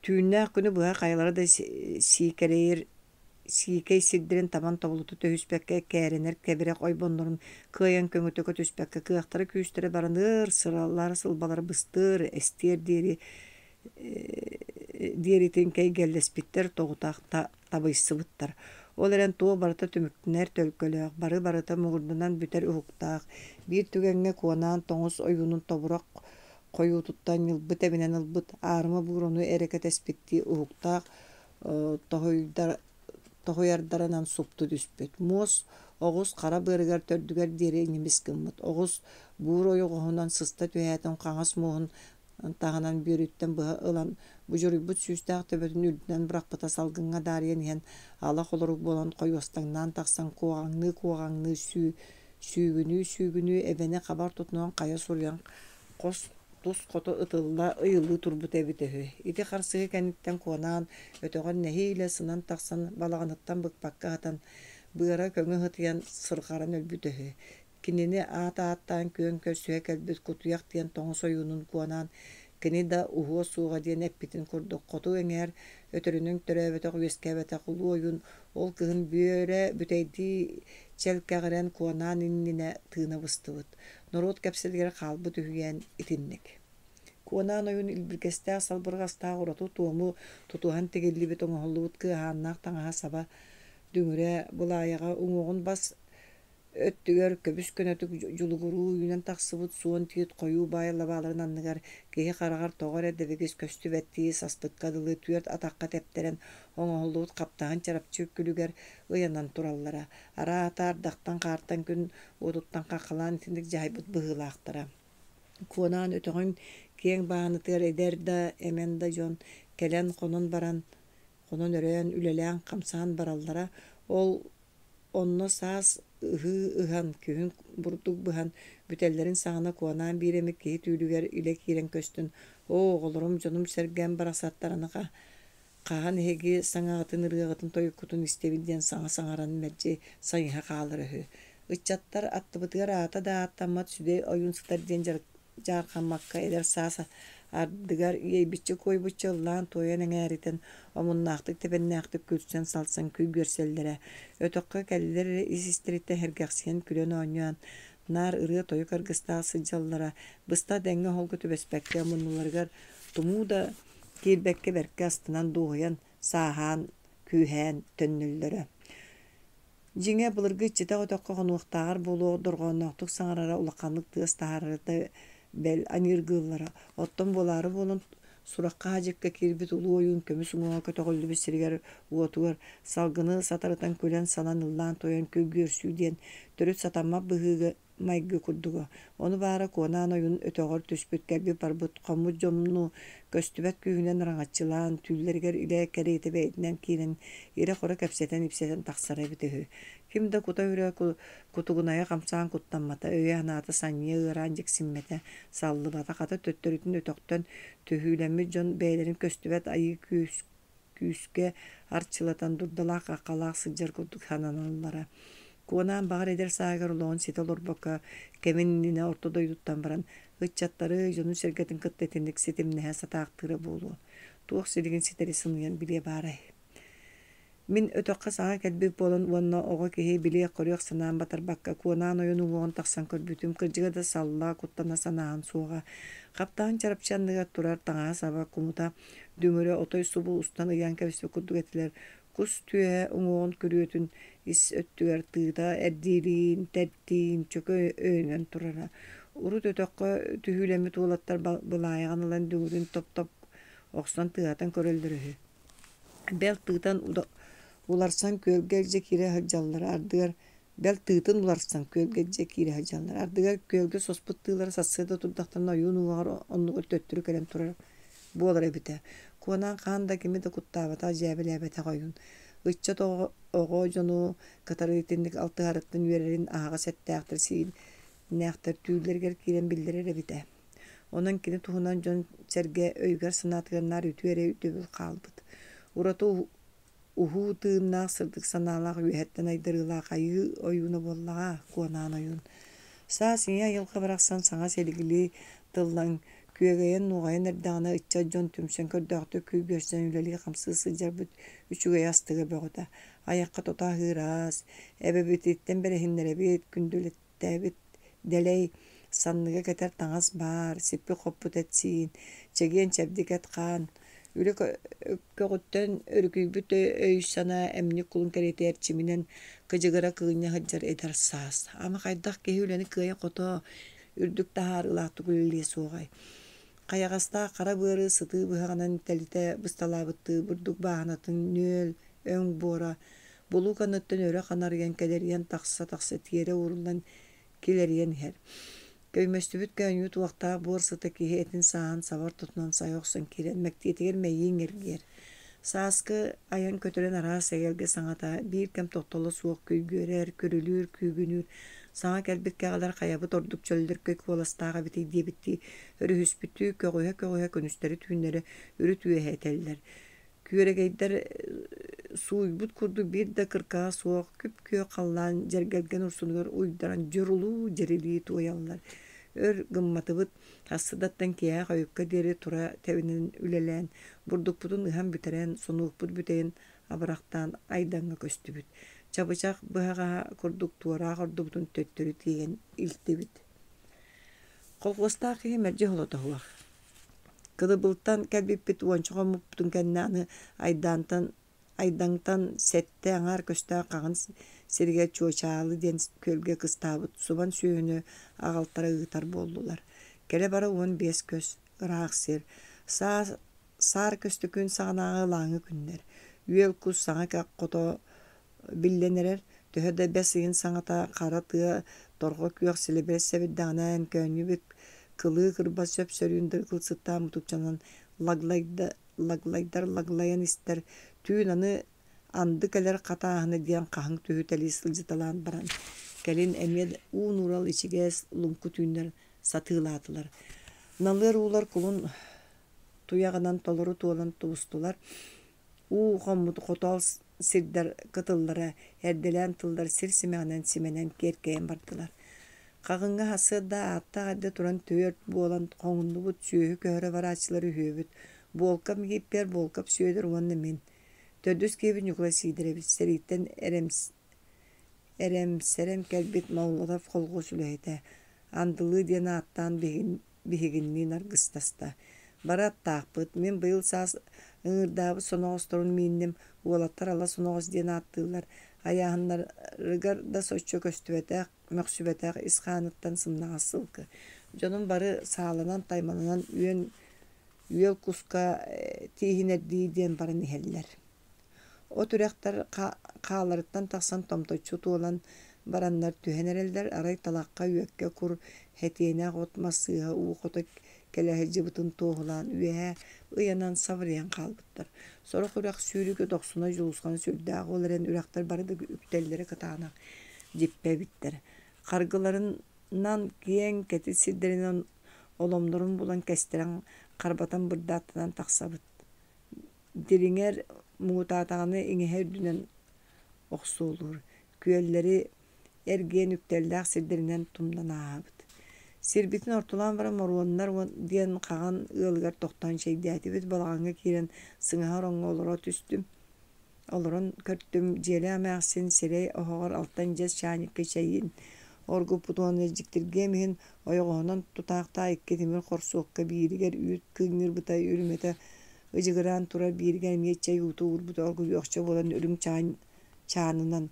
Түүннээх күнү быһа хайалара да сиикэрэйэр сиикэй сирдэрин табан тобулута түһүспэккэ, кээрэнэр кэбирэх ойбоннорун кыайан көҥүтэ көтүспэккэ, кыахтара-күүстэрэ бараныар, сыраллар-сылбалара быстыар, эстиэр диэри диэритин кэйгэллэспиттэр, тоҕутах табыйсыбыттар. Ол эрэн туох барыта түмүктэнэр төлкөлөөх, бары-барыта муҥурданан бүтэр уһуктаах. Биир түгэҥҥэ Куонаан тоҥус ойуунун тобурах хойуутуттан ньылбы тэбинэн ылбыт, аарыма буруону эрэ кэтэспиттии уһуктаах тоһуйардарынан супту түспүт. Муос оҕус хара быарыгар төрдүгэр диэри ньимис гыммыт. Оҕус буур ойоҕоһунан сыста түһээтин хаҥас муоһун таһынан бүөрүттэн быһа ылан будьуруйбут сүүстээх төбөтүн үрдүнэн бырахпыта салгыҥҥа даарыйан иһэн ала холорук буолан хойуостаҥнаан тахсан куоҕаҥныы-куоҕаҥныы сүүгүнүү-сүүгүнүү эбэни хаба ортотунан хайа суруйан хос тус хоту ытылла ыйылыы турбута эбитэ үһү. Ити харсыһыы кэнниттэн Куонаан өтөҕөр нэһиилэ сынан тахсан балаҕаныттан быкпакка аһатан, быара көҥү ытыйан сырҕаран өлбүтэ үһү. Кинини аат ааттаан күөн көрсүһэ кэлбит кутуйах диэн тоҥус ойуунун куонаан, кини да уһуо суоҕа диэн эппитин курдук, хоту эҥээр өтөрүнэн төрөөбөтөх-үөскээбэтэх улуу ойуун ол кыһын бүөрэ бүтэйдии чэлкэҕирэн куонаан иннинэ тыына быстыбыт. Норуот кэпсэлигэр хаалбыт үһүйээн итинник. Куонаан ойуун илбиргэстээх салбырҕастаах ураты туому тутуһан тигиллибит оҥоһуллубут кыаһааннаах таҥаһа-саба дүҥүрэ былаайаҕа уҥуоҕун бас өттүгэр көбүс-көнөтүк дьулугуруу үүнэн тахсыбыт суон тиит хойуу баай лабааларын анныгар киһи хараҕар тоҕо эрэ дэбигис көстүбэттии саспыкка дылы түөрт атахха тэптэрэн оҥоһуллубут хаптаһын чарапчы күлүгэр ыйанан тураллара. Араата ардахтан-хаартан күн уотуттан хаххалаан итинник дьаһайбыт быһыылаахтара. Куонаан өтөҕүн киэҥ баанытыгар эдэр да, эмэн да дьон кэлэн хонон баран, хонон-өрөөн, үлэлээн-хамсаан бараллара. Ол Онно саас ыһыы ыһан, күһүн бурдук быһан бүтэллэрин саҕана Куонаан биир эмит киһи түүлүгэр илэ киирэн көстөн, «Оо, оҕолорум, дьонум-сэргэм барахсаттар аны хаһан эһиги саҥаҕытын, ырыаҕытын, тойуккутун истэбин» диэн саҥа саҥаран мэлдьи сайыһа хаалар үһү. Ыччаттар аттыбытыгар аата да ааттаммат сүдэй ойуун сытар диэн дьаархаммакка эдэр саас Ардыгар иэйбиччэ-куойбучча ыллаан-туойан эҥээритэн, омуннаахтык-тэбэннээхтик күлсэн-салсан күйгүөрсэллэрэ. Өтөххө кэллилэр эрэ ис-истэриттэн сэргэхсийэн күлэн-оонньоон, наар ырыа-тойук аргыстаах сылдьаллара, быстах дэҥҥэ-оһолго түбэспэккэ, муннуларыгар тумуу да киирбэккэ бэркэ астынан дуоһуйан, сааһаан, күүһээн төннөллөрө. Дьиҥэ, былыргы иччитэх өтөххө хонуохтааҕар буолуох дорҕоонноохтук саҥарара, улаханнык тыас таһаарара да бэл аньыыргыыллара. Оттон буолаары буолан, сурахха хадьыкка киирбит улуу ойуун көмүс уҥуоҕа көтөҕүллүбүт сиригэр-уотугар салгыны сатарытан күлэн-салан ыллаан-туойан күйгүөрсүү диэн төрүт сатаммат быһыыга майгы курдуга. Ону баара Куонаан ойуун өтөҕөр түспүт кэлбит-барбыт хоммут дьону көстүбэт күүһүнэн араҥаччылаан, түүллэригэр илэ кэриэтэ бэйэтинэн киирэн ирэ-хоро кэпсэтэн-ипсэтэн тахсара эбитэ үһү. Ким да кута-үрэ кутугунайа хамсаан куттаммата, өйө-санаата санньыйа ыараан дьиксиммэтэ, саллыбата, хата төттөрүтүн өтөхтөн түһүүлэммит дьон бэйэлэрин көстүбэт айыы күүс күүскэ арчылатан дурдалаах-хаххалаах сылдьар курдук сананаллара. Куонаан баҕар эдэр сааһыгар олоҕун ситэ олорбокко, кэмин иннинэ орто дойдуттан баран, ыччаттары, дьону-сэргэтин кытта итинник ситимнэһэ сатаахтыыра буолуо. Туох силигин ситэри сыныйан билиэ баарай. Мин өтөххө саҥа кэлбит буолан уонна оҕо киһи билиэх-көрүөх санаам батарбакка, Куонаан ойон уҥуоҕун тахсан көрбүтүм, кырдьыга да салла, куттана санааһын суоҕа. Хаптаһын чарапчы анныгар турар таҥаһа-саба кумута дүҥүрэ отой субу устан ыйаан кэбиспит курдук этилэр. Кус түөһэ уҥуоҕун күрүөтүн ис өттүгэр тыыта эрдиилиин, тэртиин, чөкө өйөнөн турара. Урут өтөххө түһүүлэммит уолаттар былаайаҕын ылан дүҥүрүн топ-топ охсон тыаһатан көрөллөр үһү. Бэл тыытан уларсан күөлгэ илдьэ киирэ сылдьаллара, ардыгар бэл тыытын уларсан күөлгэ илдьэ киирэ сылдьаллара, ардыгар күөлгэ соспут тыылара сарсыарда турдахтарына ойуун уҥуоҕар оннугар төттөрү кэлэн турар буолар эбитэ. Куонаан хаан да кими да куттаабатах, дьээбэлээбэтэх ойуун. Ыччат оҕо, оҕо дьону кытары итинник алтыһарыттан үөрэрин аһаҕас эттээхтэр сииннээхтэр түүллэригэр киирэн биллэрэр эбитэ. Онон кини туһунан дьон-сэргэ өйүгэр-санаатыгар наар үтүө эрэ өйдөбүл хаалбыт. Ураты уһуу тыыннаах, сырдык санаалаах үөһэттэн айдарыылаах айыы ойууна буоллаҕа, Куонаан ойуун. Саас ийэ айылҕа барахсан саҥа силигилии тыллан, күөгэйэн-нуоҕайан эрдэҕинэ ыччат дьон түмсэн көрдөөхтүк күйгүөрсэн үлэлии-хамсыы сылдьарбыт үчүгэй астыга бөҕөтө. Айахха тото аһыыр аас, эбэбититтэн бэрэһиннэрэбит, күндүлэт Тээбит дэлэй, санныга кэтэр таҥас баар, сиппит-хоппут эт-сиин, чэгиэн-чэбдик эт-хаан, үлэ көҕүттэн өрүкүйбүт өй-санаа эмньик кулун кэриэтэ эрчиминэн кыдьыгыра кыынньа сылдьар эдэр саас. Ама хайдах киһи үлэни кыайа-хото, үрдүк таһаарыылаахтык үлэлиэ суоҕай? Хайаҕастаах хара быары сытыы быһаҕынан тэлитэ бысталаабыттыы бурдук бааһынатын нүөл, өҥ буора булуук анныттан өрө ханарыйан кэдэрийэн тахса-тахса тиэрэ ууруллан килэрийэн иһэр. Көймөстүбүт көөнньүбүт уохтаах буор сыта киһи этин сааһын саба ортотунан сайа охсон киирэн мэктиэтигэр мэйииҥ эргийэр. Сааскы айан көтөрүн араас эгэлгэ саҥата биир кэм тохтоло суох күйгүөрэр, күрүлүүр, күүгүнүүр, саҥа кэлбит кэҕэлэр хайабыт ордук чөллөркөй куоластаах эбитий диэбиттии өрүһүспүттүү көҕүһэ-көҕүһэ күнүстэри-түүннэри үрүт үөһэ этэллэр. Күөрэгэйдэр сууйбут курдук биир да кыркаҕа суох күп-күөх халлаан дьэргэлгэн урсунугар уйдаран дьурулуу-дьирилии туойаллар. Өр гымматыбыт, сарсыардаттан киэһэ хойукка диэри тура тэбинэн үлэлээн, бурдукпутун ыһан бүтэрэн, сонуокпут бүтэйин абырахтаан Айдаҥҥа көстүбүт. Чабычах быһаҕаһа курдук туораах ордубутун төттөрү тиэйэн илтибит. Колхуостаах киһи мэлдьи холотоһуох. Кылыбылтан кэлбиппит уонча хоммуппутун кэннэ аны Айдаантан Айдаҥтан сэттэ аҥаар көстөөх хаҥан сиригэр Чуочаалы диэн күөлгэ кыстаабыт субан сүөһүнү аҕалтара ыытар буоллулар. Кэлэ-бара 15 көс, ыраах сир. Саас саар көстөкүүн саҕанааҕы ылааҥы күннэр. Үөл кус саҥа хото биллэн эрэр, төһө да бэс ыйын саҥата хара тыа торҕо күөх силэбирэс сэбирдэҕинэн көөнньүбүт кылыы кырба сөп-сөрүүн дыргыл сыттаах мутукчанан лаглайда лаглайдар лаглайан истэр, түүн аны анды кэлэр хатааһына диэн хаһыҥ түһүтэлии сылдьыталаан баран, кэлин эмиэ уу нуурал ичигэс луҥку түүннэр сатыылаатылар. Налыар уулар кулун туйаҕынан толору туолан тубустулар, Уу хоммут хотоол сирдэр кытыллара эрдэлээн тыллар сир симэҕинэн симэнэн киэркэйэн бардылар. Хаҕыҥҥа сарсыарда ааттаах эрдэ туран түөрт буолан хоҥуннубут, сүөһү көһөрө барааччылар үһүөбүт: Буолкап Микииппэр, Буолкап Сүөдэр уонна мин. Төрдүс киһибит Ньукулай Сиидэрэбит сэрииттэн эрэмсэрэн кэлбит Молотов колхуос үлэһитэ, Андылыы диэн ааттаан биһигинниин аргыстаста. Бары аттаахпыт, мин быйыл саас ыҥыырдаабыт соноҕосторун миинним, уолаттар ала соноҕос диэн ааттыыллар, айааһыннарыгар да соччо көстүбэтэх, мөхсүбэтэх ис хааныттан сымнаҕас сылгы. Дьонум бары сааланан, тайманан үөн үөл куска тииһинэрдии диэн баран иһэллэр. От үрэхтэр хааларыттан тахсан томточчу туолан бараннар түһэн эрэллэр, арай талахха үөккэ кур хэтиэнэх от-мас сыыһа уу хото кэлэ сылдьыбытын туоһулаан үөһэ ыйанан сабырыйан хаалбыттар. Сорох үрэх сүүрүгэ дохсуна дьулусхана сүрдээх, ол эрэн үрэхтэр бары да үктэллэрэ кытаанах, дьиппэ эбиттэр. Харгыларынан киэҥ кэтит сирдэринэн оломнорун булан кэстэрэн харбатан бырдааттанан тахсабыт. Дириҥэр муҥутаатаҕына иҥэһэ үрдүнэн охсуолуур, күөллэри эргийэн үктэллээх сирдэринэн тумнан ааһабыт. Сирбитин ортолоон баран Моруоннар диэн хаҕан ыалыгар тохтоон чэйдээтибит, балаҕаҥҥа киирэн сыҥаһа ороҥҥо олоро түстүм. Олорон көртүм, дьиэлээх эмээхсин сирэй оһоҕор алтан дьэс чаанньыкка чэйин оргуппут уонна дьиктиргиэм иһин ойоҕоһунан тутаахтаах икки тимир хорсуокка бииригэр үүт кыынньырбыта үрүмэтэ ыдьыгыраан турар бииригэр эмиэ чэй уута уурбута оргуйуохча буолан үрүҥ чаанынан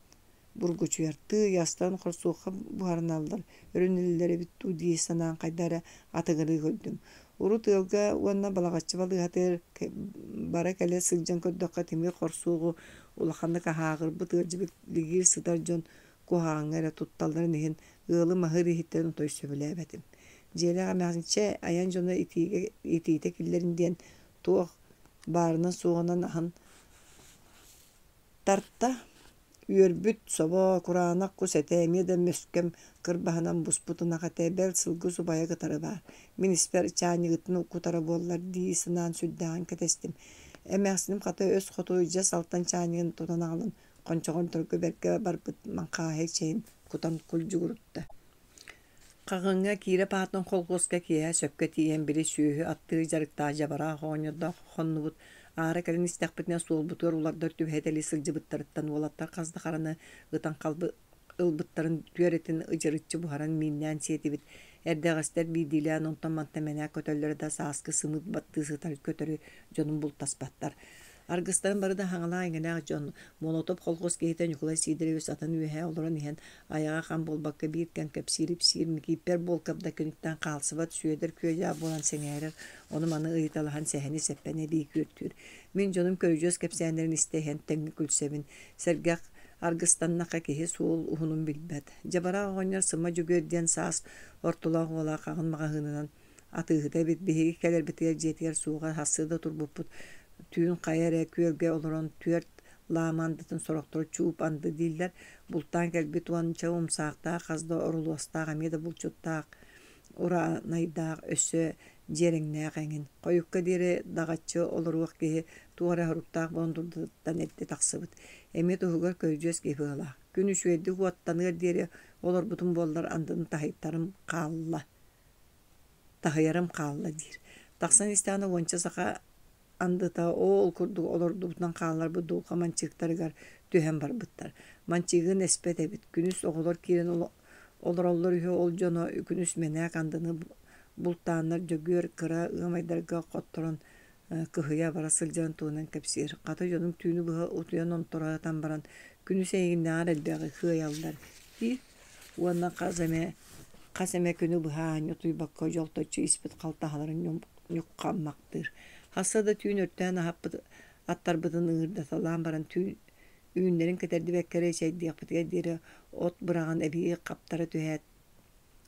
бургучуйартыы ыйастан хорсуохха буһарыналлар, өрүнэллэр эбит дуу дии санаан хайда эрэ атыҥырыы көрдүм. Урут ыалга уонна Балаҕаччы балыыһатыгар бара-кэлэ сылдьан көрдөххө тимир хорсуоҕу улаханнык аһааҕырбыт, ыалдьыбыт лигиир сытар дьон куһаҕаҥҥа эрэ тутталларын иһин ыалым аһыыр иһиттэн отой сөбүлээбэтим. Дьиэлээх эмээхсин чэ, айан дьоно итиигэ итиитэ киллэрин диэн туох баарынан-суоҕунан аһан Тарта, үөрбүт собо, кураанах кус этэ эмиэ да мөскөм кырбаһынан буспут ынах этэ, бэл сылгы субайа кытары баар. Мин испэр чаанньыгыттан кутара буоллар дии санаан сүрдээҕин кэтэстим. Эмээхсиним хата өс хоту дьэс алтан чаанньыгын тутан аҕалан хончоҕордорго бэркэ барбыт маҥхааһай чэйин кутан кулдьугурутта. Хаҕыҥҥа Киирэ Паатын холкуоска киэһэ сөпкө тиийэн били сүөһү аттыы дьарыктаах дьабараах оҕонньордоох хоннубут, аара кэлэн истэхпитинэ суолбутугар улардар түбэһэ сылдьыбыттарыттан уолаттар хас да хараны ытан ылбыттарын түөрэтин ыдьырыччы буһаран мииннээн сиэтибит. Эрдэҕэстэр биирдиилээн онтон-мантан мэнээк көтөллөрө да сааскы сымыыт баттыы сытар көтөрү дьонум бултаспаттар. Аргыстарын бары да хаҥалаах-иҥэлээх дьон, Молотов колхоз киһитэ Ньукулай Сидорович атын үөһэ олорон иһэн, айаҕа хам буолбакка биир кэм кэпсиир-ипсиир, Микииппэр Буолкап да киниттэн хаалсыбат Сүөдэр күө-дьаа буолан сэҥээрэр, ону-маны ыйыталаһан сэһэни-сэппэни эбии күөртүүр. Мин дьонум көрүдьүөс кэпсээннэрин истэ иһэн тэҥҥэ күлсэбин, сэргэх аргыстаннахха киһи суол уһунун билбэт. Дьабараах оҕонньор Сыма Дьөгүөр диэн саас ортолоох уола хаҕын маҕаһыынынан Атыыһыта эбит, биһиги кэлэрбитигэр дьиэтигэр суоҕа сарсыарда турбуппут, түүн хайа эрэ күөлгэ олорон түөрт лаама андытын сорохторо чууп анды дииллэр, бултаан кэлбит уонча умсаахтаах, хас да орулуостаах, эмиэ да булчуттаах, ураанайдаах, өссө дьиэрэҥнээх эҥин. Хойукка диэри даҕаччы олоруох киһи туох эрэ соруктаах буолан дурдатыттан эрдэ тахсыбыт. Эмиэ туһугар көрүдьүөс киһи быһыылаах. Күн үчүгэйдик уоттаныар диэри олорбутум буоллар андыны таһыйтарым хаалла Таһыйарым хаалла диир. Тахсан истэҕинэ уонча саха андыта оол курдук олордубутунан хаалларбыт дулҕа манчыыктарыгар түһэн барбыттар. Манчыыгын эспэт эбит. Күнүс оҕолор киирэн олороллор үһү, ол дьоно күнүс мэнээк андыны бултааннар Дьөгүөр кыра ыамайдарга хотторон кыһыйа бара сылдьарын туһунан кэпсиир. Хата дьонум түүнү быһа утуйан онтороотон баран күнүс эйигиннээҕэр элбэҕи кыайаллар диир уонна хас эмэ күнү быһа аанньа утуйбакка дьолточчу испит халтаһаларын ньуххаммахтыыр. Хаста да түүн өртөөн аһаппыт аттарбытын ыҥырдаталаан баран түүн үүннэрин кэтэрдибэккэ эрэ чэйдиэхпитигэр диэри от быраҕан эбии хаптара түһээт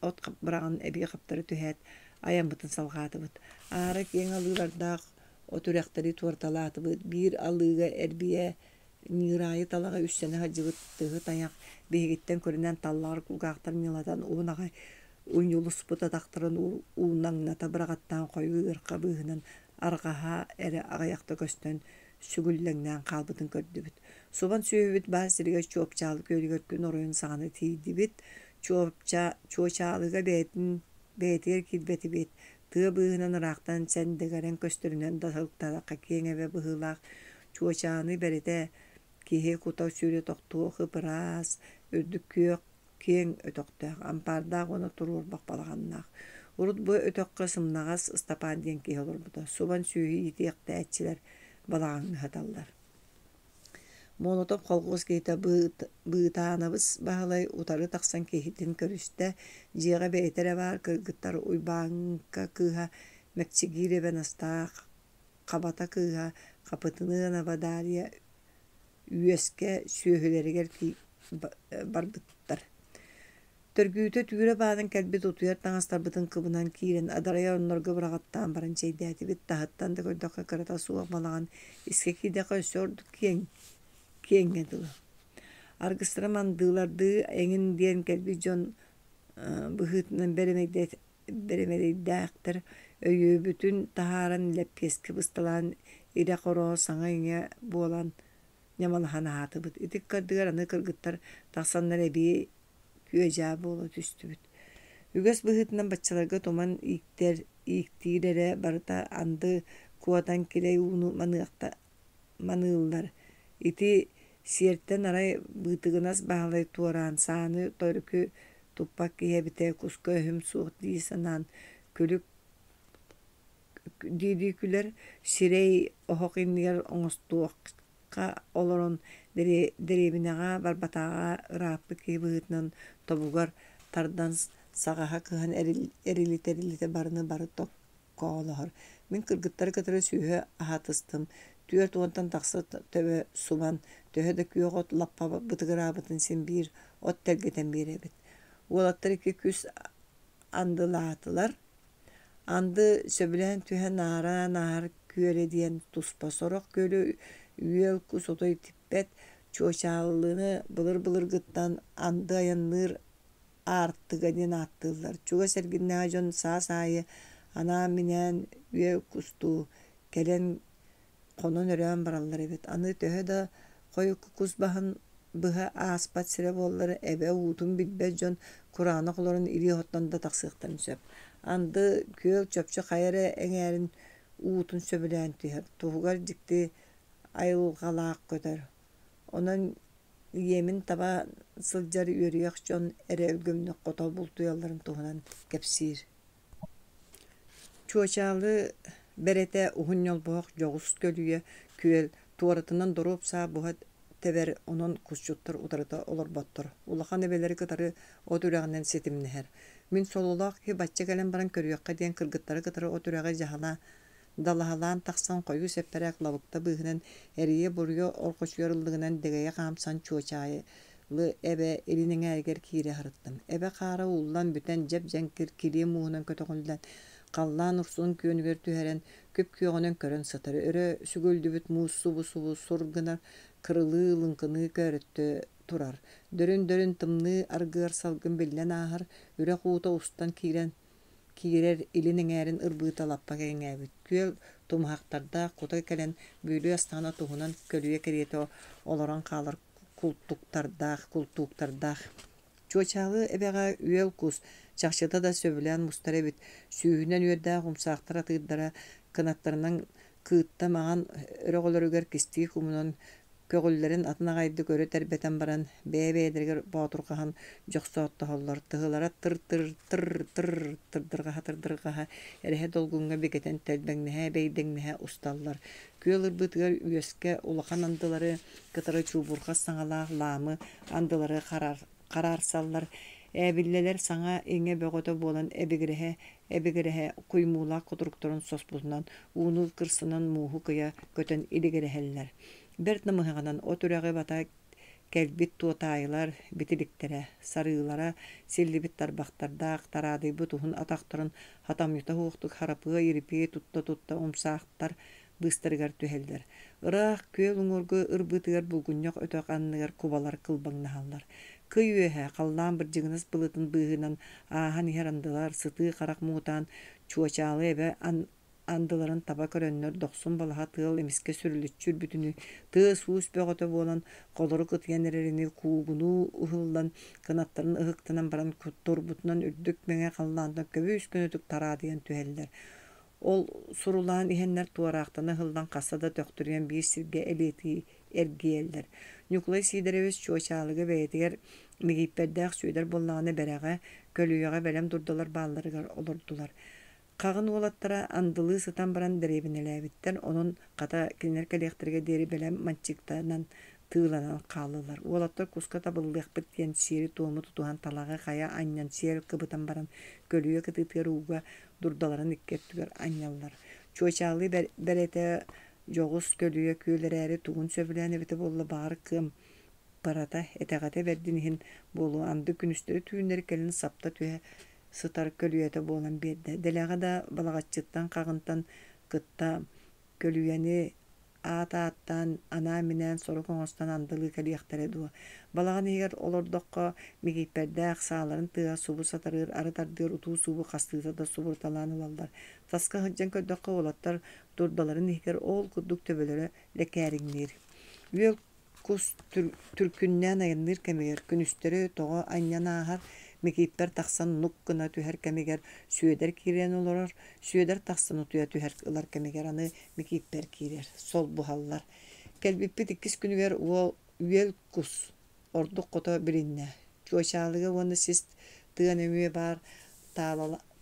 от быраҕан эбии хаптара түһээт айаммытын салҕаатыбыт. Аара киэҥ алыылардаах от үрэхтэри туораталаатыбыт. Биир алыыга эрбийэ Ньыыраайы талаҕа үссэнэ сылдьыбыт тыһы тайах биһигиттэн көрүнэн таллаҕар кулгаахтарын ньылатан уһун аҕай унньулуспут атахтарын уунаҥната быраҕаттаан хойуу ыарха быыһынан арҕаһа эрэ аҕыйахта көстөн сүгүллэҥнээн хаалбытын көрдүбүт. Субан сүөһүбүт баар сиригэр Чуопчаалы күөлүгэр күн оройун саҕана тиийдибит. Чуочаалыга бэйэтигэр киирбэтибит, тыа быыһынан ыраахтан сэндэгэрэн көстөрүнэн да сылыктаатахха киэҥ эбэ быһыылаах. Чуочааны бэрэтэ киһи кута-сүрэ тохтуох ып-ыраас, үрдүк күөх киэҥ өтөхтөөх, ампаардаах уонна туруорбах балаҕаннаах. Урут бу өтөххө сымнаҕас Ыстапаан диэн киһи олорбута. Субан сүөһү иитиэхтээччилэр балаҕаҥҥа сыталлар. Молотов колхуос киһитэ Быытаанабыс Баһылай утары тахсан киһитин көрүстэ, дьиэҕэ бэйэтэ эрэ баар кыргыттар Уйбааҥка кыыһа Мэкчигиирэбэ Настаа Хабата кыыһа Хапытыныанаба Дарья үөскэ сүөһүлэригэр барбыттар. Төргүүтэ түүрэ баанан кэлбит утуйар таҥастарбытын кыбынан киирэн адарайа оннорго быраҕаттаан баран чэйдээтибит. Таһыттан да көрдөххө кырата суох балаҕан, искэ киирдэххэ өссө ордук киэҥ, киэҥҥэ дылы. Аргыстара мандыылардыы эҥин диэн кэлбит дьон быһыытынан бэрэмэдэйдээхтэр өйүөбүтүн таһааран лэппиэскэ бысталаан ирэ-хоро саҥа-иҥэ буолан ньамалаһан аһаатыбыт. Ити ыккардыгар аны кыргыттар тахсаннар эбии күө-дьаа буола түстүбүт. Үгэс быһыытынан баччаларга туман ииктэр, ииктиир эрэ барыта анды куотан килэй ууну маныахта маныыллар. Ити сиэртэн арай Быытыгынас Баһылай туораан сааны төрүкү туппат киһи эбитэ куска өһүм суох дии санаан күлүк дии-дии күлэр, сирэй оһох иннигэр оҥостуохха олорон дэриэбинэҕэ барбатаҕа ырааппыт киһи быһыытынан тобугар тардан саҕаһа кыһан эрилитэ-эрилитэ барыны бары токкоолоһор. Мин кыргыттары кытары сүөһү аһатыстым, 40-тан тахса төбө субан, төһө да күөх от лаппа бытыгыраабытын син биир от тэлгэтэн биэрэбит. Уолаттар икки күс андылаатылар. Анды сөбүлээн түһэн аараан ааһар күөлэ диэн туспа, сорох күөлү үөл кус отой типпэт, чуочааллыны былыр-былыргыттан анды айанныыр аартыга диэн ааттыыллар. Чугас эргиннээҕи дьон саас аайы анаан-минээн үөл кустуу кэлэн хонон-өрөөн бараллар эбит. Аны төһө да хойукку кус баһын быһа ааспат сирэ буоллар, эбэ уутун билбэт дьон кураанах олорон илии оттон да тахсыахтарын сөп. Анды күөл чопчу хайа эрэ эҥээрин уутун сөбүлээн түһэр, туһугар дьикти айылҕалаах көтөр. Онон иэмин таба сылдьар үөрүйэх дьон эрэ өлгөмнүк хото бултуйалларын туһунан кэпсиир. Чуочаалы бэрэтэ уһун ньолбоһох дьоҕус көлүйэ күөл туоратынан доруоп саа буһа тэбэр, онон кусчуттар утарыта олорботтор, улахан эбэлэри кытары от үрэҕинэн ситимнэһэр. Мин сололоох киһи бачча кэлэн баран көрүөххэ диэн кыргыттары кытары от үрэҕи дьаһала далаһалаан тахсан хойуу сэппэрээк лабыкта быыһынан эрийэ-буруйа орҕочуйар ыллыгынан дэгэйэ хаамсан Чуочаайы Эбэ илин эҥээригэр киирэ сырыттым. Эбэ хаара ууллан бүтэн дьэп-дьэҥкир килиэ мууһунан көтөҕүллэн, халлаан урсун күөнүгэр түһэрэн, күп-күөҕүнэн көрөн сытар. Өрө сүгүллүбүт муус субу-субу сур гынар, кырылыы, лыҥкыныы көөрөттө турар. Дөрүн-дөрүн тымныы аргыар салгын биллэн ааһар, үрэх уута устан киирэн киирэр илин эҥээрин ырбыыта лаппа кэҥээбит. Күөл тумуһахтардаах кута кэлэн бүөлүү астаҕына туһунан көлүйэ кэриэтэ олорон хаалар култуктардаах, култууктардаах. Чуочаалы эбэҕэ үөл кус, чахчыта да сөбүлээн мустар эбит. Сүүһүнэн үөрдээх умсаахтар атыырдара кынаттарынан кыытта маҥан өрөҕөлөрүгэр кистии кумунан көҕүллэрин атын аҕайдык өрө тэрбэтэн баран, бэйэ-бэйэлэригэр боотурҕаһан дьохсооттоһоллор, тыһылара тыр-тыр-тыр-тыр тырдырҕаһа-тырдырҕаһа эрэһэ долгуҥҥа бигэтэн тэлбэҥнэһэ-бэйдэҥнэһэ усталлар. Күөл ырбыытыгар үөскэ улахан андылары кытары чуубурҕас саҥалаах лаамы андылары хараарсаллар, ээбиллэлэр саҥа-иҥэ бөҕөтө буолан эбигирэһэ эбигирэһэ куймуулаах кутуруктарын соспутунан ууну кырсынан мууһу кыйа көтөн илигирэһэллэр. Бэрт намыһаҕынан от үрэҕи бата кэлбит туотаайылар битиликтэрэ, сарыылара силлибит тарбахтардаах, тараадыйбыт уһун атахтарын хатамньыта суохтук харапыа-ирипиэй тутта-тутта умсаахтар быыстарыгар түһэллэр. Ыраах күөл уҥуоргу ырбыытыгар булгунньах өтөх анныгар кубалар кылбаҥнаһаллар. Кый үөһэ халлаан бырдьыгынас былытын быыһынан ааһан иһэр андылар сытыы харах муҥутаан Чуочаалы эбэ андыларын таба көрөннөр дохсун балаһа тыал эмискэ сүрүлүччү үрбүтүнүү тыас-уус бөҕөтө буолан холорук ытыйан эрэринии куугунуу ыһыллан кынаттарын ыһыктынан баран турбутунан үрдүк мэҥэ халлаантан көбүс-көнөтүк тараадыйан түһэллэр. Ол сурулаан иһэннэр туораахтана ыһыллан хаста да төхтүрүйэн биир сиргэ элиэтии эргийэллэр. Ньукулай Сидорович Чуочаалыга бэйэтигэр Мигииппэрдээх Сүөдэр буоллаҕына Бэрэҕэ, көлүйэҕэ бэлэм дурдалар баалларыгар олордулар. Хаҕын уолаттара андылыы сытан баран дэриэбинэлээбиттэр, онон хата кинилэр кэлиэхтэригэр диэри бэлэм манчыыктанан тыыланан хааллылар. Уолаттар куска табыллыахпыт диэн сиэри-туому тутуһан талаҕы хайа анньан сиэл кыбытан баран көлүйэ кытыытыгар ууга дурдаларын икки өттүгэр анньаллар. Чуочаалыы бэрэтэ дьоҕус көлүйэ күөл эрээри тугун сөбүлээн эбитэ буолла баҕар кыампарата, этэҕэтэ бэрдин иһин буолуо анды күнүстэри-түүннэри кэлин сапта түһэ сытар көлүйэтэ буолан биэрдэ. Дэлэҕэ да Балаҕаччыттан Хаҕынтан кытта көлүйэни аат ааттаан, анаан-минээн сорук оҥостон андылыы кэлиэхтэрэ дуо? Балаҕан иһигэр олордоххо Микииппэрдээх сааларын тыаһа субу сатарыыр, арыт ардыгар утуу-субуу хастыыта да субуруталаан ылаллар. Таска сылдьан көрдөххө уолаттар дурдаларын иһигэр ол курдук төбөлөрө лэкээриҥниир. Үөл кус түркүннээн айанныыр кэмигэр күнүстэри тоҕо анньан ааһар, Микииппэр тахсан нук гына түһэр кэмигэр Сүөдэр киирэн олорор, Сүөдэр тахсан утуйа түһэр ылар кэмигэр аны Микииппэр киирэр, солбуһаллар. Кэлбиппит иккис күнүгэр уол үөл кус ордук хото билиннэ. Чуочаалыга уонна сис тыа нөҥүө баар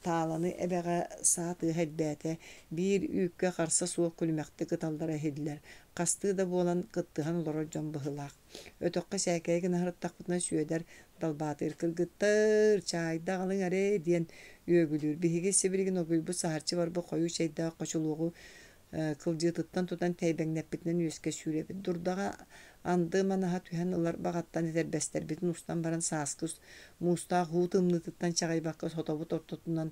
тааланы эбэҕэ саа тыаһа элбээтэ, биир үүккэ харса суох күлүмэхтик ыталлара иһиллэр, хастыы да буолан кыттыһан олорор дьон быһыылаах. Өтөххө сээкэйи гына сырыттахпытына Сүөдэр далбаатыыр кыргыттар, чаайда аҕалыҥ эрэ диэн үөгүлүүр. Биһиги сибилигин оргуйбут саһарчы барбыт хойуу чэйдээх хочулуогу кылдьыытыттан тутан тэйбэҥнэппитинэн үөскэ сүүрэбит. Дурдаҕа анды манаһа түһэн ылар баҕаттан этэрбэстэрбитин устан баран сааскы муустаах уу тымныытыттан чаҕыйбакка сотобут ортотунан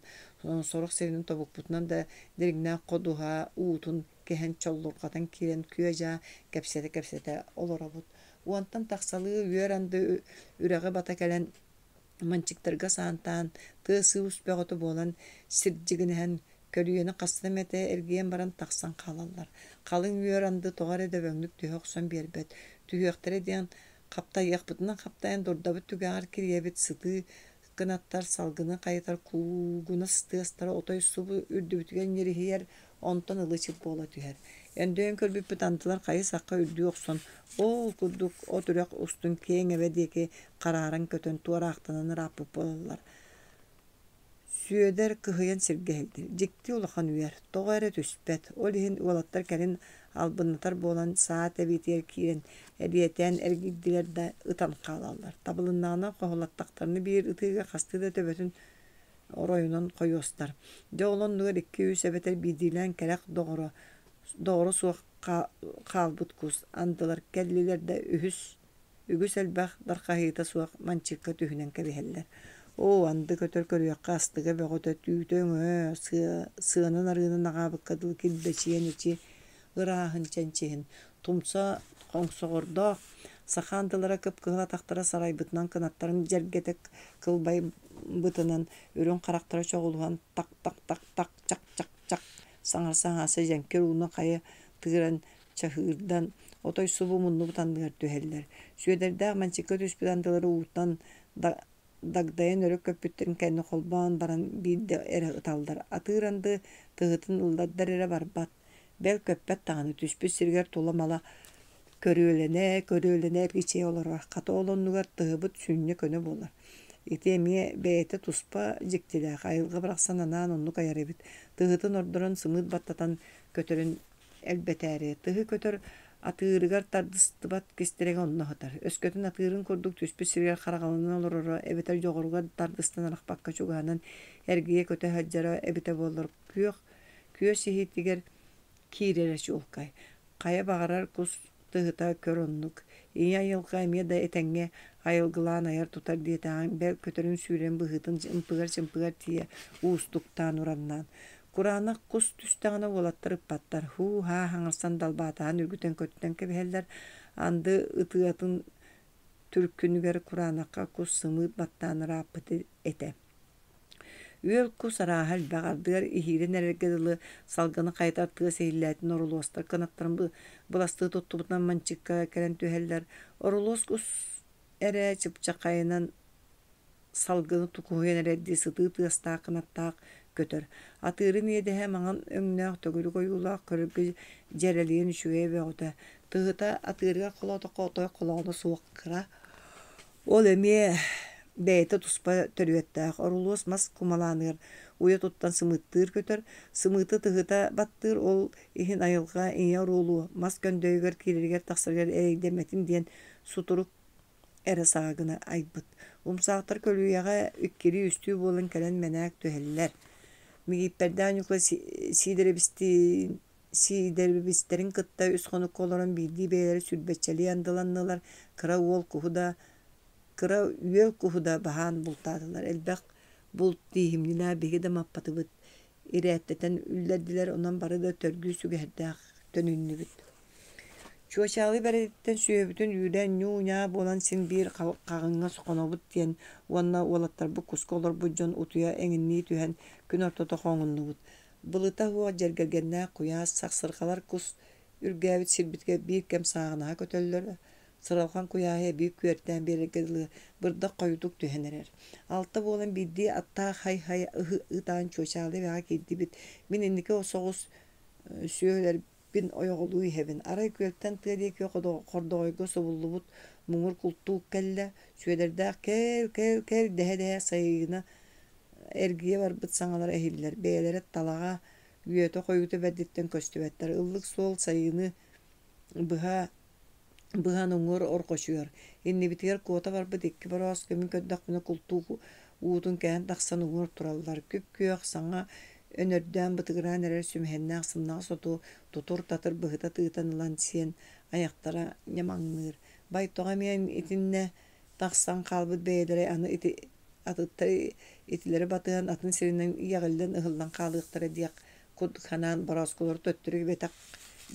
сорох сиринэн тобукпутунан да дириҥнээх ходуһа уутун кэһэн чоллурҕатан киирэн күө-дьаа кэпсэтэ-кэпсэтэ олоробут. Уонтан тахсалыы үөр анды үрэҕи бата кэлэн манчыктарга саантаан тыас-уус бөҕөтө буолан сирдьигинэһэн Көлүйэни хаста эмэтэ эргийэн баран тахсан хаалаллар. Халыҥ үөр анды тоҕо эрэ дөбөҥнүк түһэ охсон биэрбэт. Түһүөхтэрэ диэн хаптайыахпытынан хаптайан дурдабыт түгэҕэр кирийэбит сытыы кынаттар салгыны хайытар куугунас тыастара отой субу үрдүбүтүгэр ньириһийэр, онтон ылы-чып буола түһэр. Өндөйөн көрбүппүт андылар хайы-сахха үрдүү охсон, ол курдук от үрэх устун киэҥ эбэ диэки харааран көтөн туораахтанан ырааппыт буолаллар. Сүөдэр кыһыйан сиргэ иһэллэр, дьикти улахан үөр, тоҕо эрэ түспэт, ол иһин уолаттар кэлин албыннатар буолан саа тэбиитигэр киирэн эбиэтээн эргийдилэр да ытан хаалаллар. Табылыннаҕына хоһулаттахтарына биир ытыыга хастыы да төбөтүн оройунан хойуостар. Дьэ ол оннугар икки-үс эбэтэр биирдиилээн кэрэх доҕоро, доҕоро суох хаалбыт кус андылар кэллилэр да үһүс Үгүс элбэх дархаһыыта суох манчыыкка түһүнэн кэбиһэллэр. Оо, анды көтөр көрүөххэ астыга бөҕөтө, түүтэ-өҥө, сыа, сыанан-арыынан аҕаабыкка дылы килбэчийэн ичи ырааһын чэнчиһин, тумса хоҥсоҕордоох саха андылара кып-кыһыл атахтара сарайбытынан кынаттарын дьэргэтэ кылбайбытынан үрүҥ харахтара чоҕулуһан так-так-так-так чак-чак-чак саҥарса-саҥарса дьэҥкир ууну хайа тыыран чаһыырдан, отой субу муннубут анныгар түһэллэр. Сүөдэрдээх манчыкка түспүт андылары ууттан дагдайан өрө көппүттэрин кэннэ холбоон баран биирдэ эрэ ыталлар. Атыыр анды тыһытын ыллардар эрэ барбат, бэл көппөт даҕаны түспүт сиригэр тула-мала көрүөлэнэ, көрүөлэнэ эргичийэ олорор. Хата ол оннугар тыһыбыт сүнньэ көнө буолар. Ити эмиэ бэйэтэ туспа дьиктилээх, айылҕа барахсан анаан оннук айар эбит. Тыһытын ордорон сымыыт баттатан көтөрүн элбэтээри, тыһы көтөр атыырыгар тардыстыбат кистэлэҥэ онно сытар. Өскөтүн атыырын курдук түспүт сиригэр хараҕаланан олороро эбэтэр дьоҕуругар тардыстан арахпакка чугаһынан эргийэ көтө сылдьара эбитэ буоллар күөх күөс иһитигэр киирэрэ чуолкай. Хайа баҕарар кус тыһыта көр оннук. Ийэ айылҕа эмиэ да этэҥҥэ айылгылаан айар-тутар диэтэҕиҥ, бэл көтөрүн сүүрэн быһыытын ымпыгар-чымпыгар тиийэ уустуктаан ураннаан. Кураанах кус түстэҕинэ уолаттар ыппаттар, һуу-һаа хаҥарсан далбаатаһан үргүтэн көтүтэн кэбиһэллэр, анды ытыатын түркүнүгэр кураанахха кус сымыыт баттаан ырааппыт этэ. Үөл кус арааһа элбэх, ардыгар иһиирэн эрэргэ дылы салгыны хайытар тыас иһиллээтин орулуостар кынаттарын быластыы туттубутунан манчыыкка кэлэн түһэллэр. Орулуос кус эрэ чыпчаххайынан салгыны куһуйан эрэрдии сытыы тыастаах кынаттаах көтөр. Атыырын иэдэһэ маҥан өҥнөөх төгүрүк ойуулаах көрөргө дьэрэлийэн үчүгэйэ бөҕөтө. Тыһыта атыырыгар холоотоххо отой холооно суох кыра. Ол эмиэ бэйэтэ туспа төрүөттээх. Орулуос мас кумалааныгар уйа туттан сымыыттыыр көтөр. Сымыыты тыһыта баттыыр, ол иһин айылҕа ийэ оруолу мас көндөйүгэр киирэригэр-тахсарыгар эрэйдэммэтин диэн сутурук эрэ саҕа гына айбыт. Умсаахтар көлүйэҕэ иккилии-үстүү буолан кэлэн мэнээк түһэллэр. Мигииппэрдээх Ньукулай Сиидэрэбистиин Сиидэрэбистэрин кытта үс хонукка олорон биирдии бэйэлэрэ сүүрбэччэлии андыланнылар, кыра уол куһу да, кыра үөл куһу да баһаан бултаатылар. Элбэх булт тииһимньилээх биһиги да маппатыбыт, ирээттэтэн үллэрдилэр, онон бары да төргүү сүгэһэрдээх төнүннүбүт. Чуочаалы бэрэтиттэн сүөһүбүтүн үүрэн ньуу-ньаа буолан син биир хаҕыҥҥа хонобут диэн уонна уолаттарбыт куска олорбут дьон утуйа эҥиннии түһэн күн ортото хоҥуннубут. Былыта суох дьэргэлгэннээх куйаас сахсырҕалар кус үргээбит сирбитигэр биир кэм сааҕынаһа көтөллөр, сыралҕан куйааһы эбии күөртээн биэрэргэ дылы бырдах хойутук түһэн эрэр. Алта буолан биирдии аттаах һай-һай ытаан Чуочаалы эбэҕэ киирдибит. Мин инники соҕус сүөһүлэрбин ойоҕолуу иһэбин. Арай күөлтэн тыа диэки хордоҕойго субуллубут муҥур култуук кэллэ. Сүөдэрдээх кэл, кэл, кэл дэһэ-дэһэ сайыына эргийэ барбыт саҥалара иһиллэр, бэйэлэрэ талаҕа, үөтэ хойуута бэрдиттэн көстүбэттэр. Ыллык суол сайыны быһа быһан уҥуор орҕочуйар. Иннибитигэр куота барбыт икки бороос көмүн көрдөхпүнэ култуук уутун кэһэн тахсан уҥуор тураллар. Күп-күөх, саҥа өнөрдөөн бытыгыраан эрэр сүмэһиннээх сымнаҕас оту тутур-татыр быһыта тыытан ылан сиэн айахтара ньамаҥныыр. Бай тоҕо эмиэ итиннэ тахсан хаалбыт бэйэлэрэ аны ити атыттар итилэри батыһан атын сиринэн иэҕиллэн ыһыллан хаалыахтара диэх курдук санаан борооскулары төттөрү бэтэх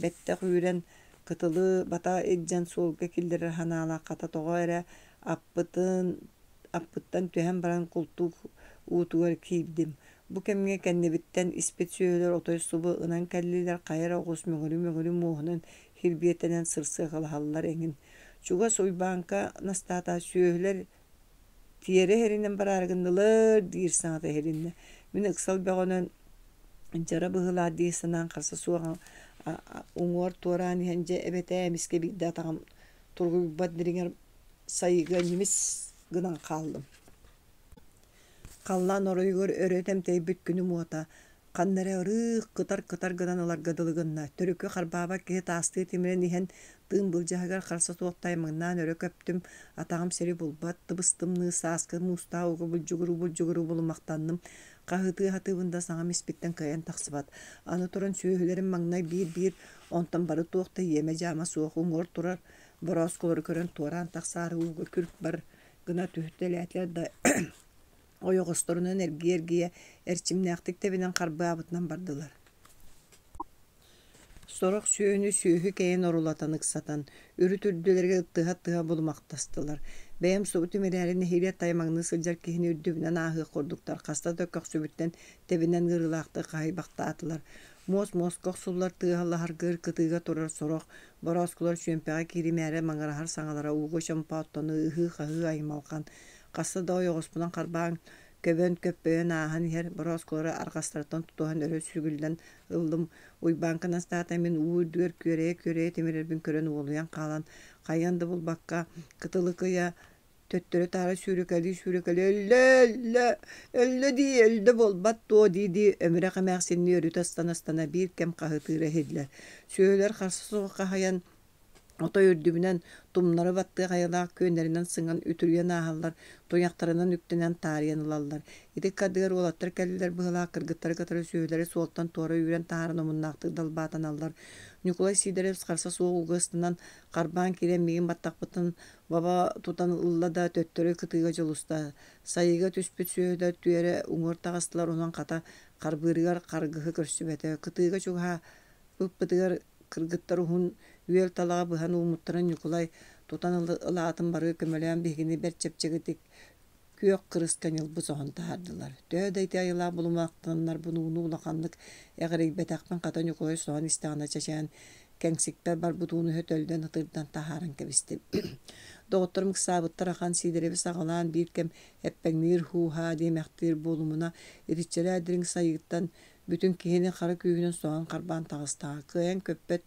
бэттэх үүрэн кытылы бата илдьэн суолга киллэрэр санаалаах хата тоҕо эрэ аппытын аппыттан түһэн баран култуук уутугар киирдим. Бу кэмҥэ кэннибиттэн испит сүөһүлэр отой субу ынан кэллилэр, хайа эрэ оҕус мөҥүрү-мөҥүрү муоһунан кирбиэтэнэн сырсыакалаһаллар эҥин. Чугас Уйбааҥка Настаата сүөһүлэр тиэрэ иһэринэн бараары гыннылар диир саҥата иһилиннэ. Мин ыксал бөҕөнөн дьара быһыылаах дии санаан харса суох уҥуор туораан иһэн дьэ эбэтээ эмискэ биирдэ атаҕым тургуйбат дириҥэр сайыыга ньимис гынан хааллым. Халлаан оройугар өрө тэмтэйбит күнүм уота Ханна эрэ ырыых, кытар-кытар гынан ыларга дылы гынна. Төрүкү харбаабат киһи таастыы тимирэн иһэн, тыын былдьаһыгар харса суох таймаҥнаан өрө көптүм, атаҕым сири булбат, тыбыс-тымныы сааскы муустаах ууга булдьугуруу-булдьугуруу булумахтанным. Хаһыытыы сатыыбын да саҥам испиттэн кыайан тахсыбат. Аны туран сүөһүлэрим маҥнай биир-биир, онтон бары туох да иэмэ-дьаама суох уҥуор турар борооскулары көрөн туораан тахсаары ууга күр-бар гына түһүтэлээтилэр да ойоҕосторунан эргийэ-эргийэ эрчимнээхтик тэбинэн харбаабытынан бардылар. Сорох сүөһүнү сүөһү кэйэн орулатан ыксатан, үрүт үрдүлэригэр ыттыһа-ыттыһа булумахтастылар. Бэйэм субу тимирээри нэһиилэ таймаҥныы сылдьар киһини үрдүбүнэн ааһыах курдуктар хаста да көхсүбүттэн тэбинэн ыарыылаахтык хаһыйбахтаатылар. Муос муоска охсуллар тыаһа лаһыргыыр кытыыга турар сорох борооскулар чүөмпэҕэ кииримээри маҥыраһар саҥалара ууга чомпооттонуу ыһыы-хаһыы аймалҕан Хаста да ойоҕоспунан харбаан, көбөн, көппөйөн ааһан иһэр борооскулары арҕастарыттан тутуһан өрө сүгүллэн ыллым. Уйбааҥка Настаата мин уу үрдүгэр күөрэйэ-күөрэйэ тимирэрбин көрөн уолуйан хаалан, хайыан да булбакка, кытылы кыйа төттөрү-таары сүүрэкэлии-сүүрэкэлии «Өллө, өллө, өллө дии, өллө буолбат дуо» дии-дии өмүрэх эмээхсиннии өрүтэ ыстана-ыстана биир кэм хаһыытыыра иһиллэр. Сүөһүлэр харса суох хаһыйан Отой үрдүбүнэн тумнары баттыах айылаах күөннэринэн сыҥан үтүрүйэн ааһаллар, туйахтарынан үктэнэн таарыйан ылаллар. Ити ыккардыгар уолаттар кэллилэр быһыылаах кыргыттары кытары сүөһүлэри суолтан туора үүрэн таһааран омуннаахтык далбаатаналлар. Ньукулай Сиидэрэбис харса суох ууга ыстанан, харбаан киирэн миигин баттахпыттан баба тутан ылла да төттөрү кытыыга дьулуста. Сайыыга түспүт сүөһүлэр түөрэ уҥуор таҕыстылар, онон хата харбыырыгар харгыһы көрсүбэтэ. Кытыыга чугаһаабыппытыгар Кыргыттар уһун үөл талаҕы быһан ууммуттарын Ньукулай тутан ылаатын бары көмөлөөн биһигини бэрт чэпчэкитик Күөх кырыска ньылбы соһон таһаардылар. Төһө да ити айылаах булумахтаннарбын ууну улаханнык эҕирийбэтэхпин хата Ньукулай соһон истэҕинэ чэчээн кэҥсикпэр барбыт ууну өтөллөн ытырдан таһааран кэбистим. Доҕотторум ыксаабыттар ахан Сиидэрэби саҕалаан биир кэм эппэҥниир һуу-һаа диэмэхтиир буолумуна итиччэлээх дириҥ сайыыттан бүтүн киһини хара күүһүнэн соһон харбаан таҕыстаҕа. Кыайан көппөт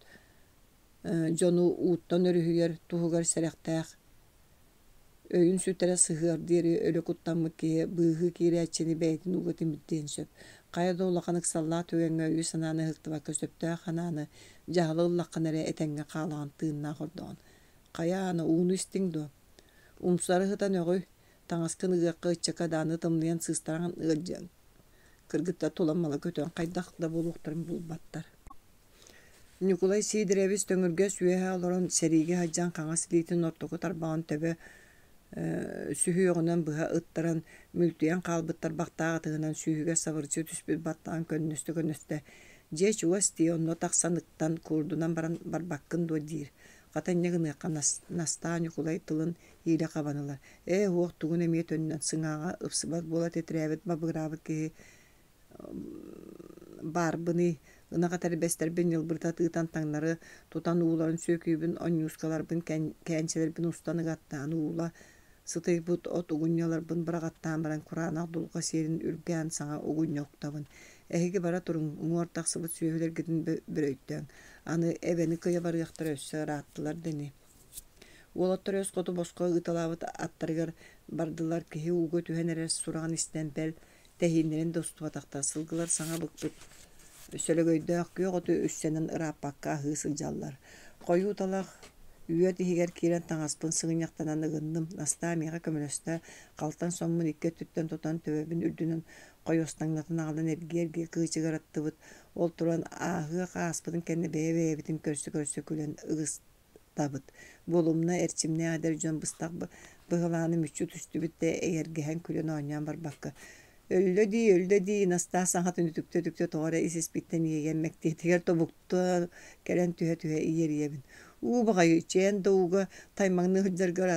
дьону ууттан өрүһүйэр туһугар сэрэхтээх Өйүн сүтэрэ сыһыар диэри өлө куттаммыт киһи быыһыы киирээччини бэйэтин ууга тимирдиэн сөп. Хайа да улахан ыксаллаах түгэҥҥэ өйү-санааны ыһыктыбакка сөптөөх санааны, дьаһалы ыллаххына эрэ этэҥҥэ хаалаҕын, тыыннаах ордоҕун. Хайа Аана, ууну истиҥ дуо? Умсары сытан өҕүй, таҥаскын ыгыахха ыччака дааны тымныйан сыыстаран ыалдьыаҥ. Кыргыттар тула-мала көтөн хайдах да буолуохтарын булбаттар. Ньукулай Сиидэрэбис төҥүргэс үөһэ олорон сэриигэ сылдьан хаҥас илиитин ортоку тарбаҕын төбө сүһүөҕүнэн быһа ыттаран, мүлтүйэн хаалбыт тарбахтаах ытыһынан сүүһүгэр сабырыччы түспүт баттаҕын көннөстө-көннөстө, «Дьиэ чугас дии, онно тахсан ыктан, куурдунан баран барбаккын дуо?» диир. Хата инньэ гыныахха Настаа Ньукулай тылын иилэ хабан ылар: «Ээ, уох тугун эмиэ төннөн, сыҥааҕа ыпсыбат буола титирээбит бабыгыраабыт киһи баарбыный, ынах этэрбэстэрбин ньылбырыта тыытан таҥнары тутан ууларын сүөкүүбүн, онньуускаларбын, кээнчэлэрбин устан ыгаттаан уула сытыйбыт от угунньаларбын быраҕаттаан баран кураанах дулҕа сиэрин үргээн саҥа угунньа уктабын. Эһиги бара туруҥ, уҥуор тахсыбыт сүөһүлэргитин бөрөйтөөҥ, аны эбэни кыйа барыахтара өссө ырааттылар да ини. Уолаттар өс хоту босхо ыыталаабыт аттарыгар бардылар, киһи ууга түһэн эрэр сураҕын истэн бэл Тэһииннэрин да устубатахтар, сылгылар саҥа быкпыт сөлөгөйдөөх күөх оту үссэнэн ырааппакка аһыы сылдьаллар. Хойуу талах үөт иһигэр киирэн таҥаспын сыгынньахтанан ыгынным, Настаа миэхэ көмөлөстө, халтан соммун икки өттүттэн тутан төбөбүн үрдүнэн хойуостаҥнатан аҕалан эргийэ-эргийэ кыычыгыраттыбыт, ол туран ааһыах ааспытын кэннэ бэйэ-бэйэбитин көрсө-көрсө күлэн ыгыс табыт. Буолумна эрчимнээх эдэр дьон быстах быһылааны мүччү түстүбүт да эйэргэһэн күлэн оонньоон барбакка «Өллө дии, өллө дии» Настаа саҥатын үтүктэ-үтүктэ тоҕо эрэ ис-испиттэн иэйэн мэктиэтигэр тобуктуу кэлэн түһэ-түһэ иэрийэбин. Уу баҕайы, чээн да ууга таймаҥныы сылдьаргар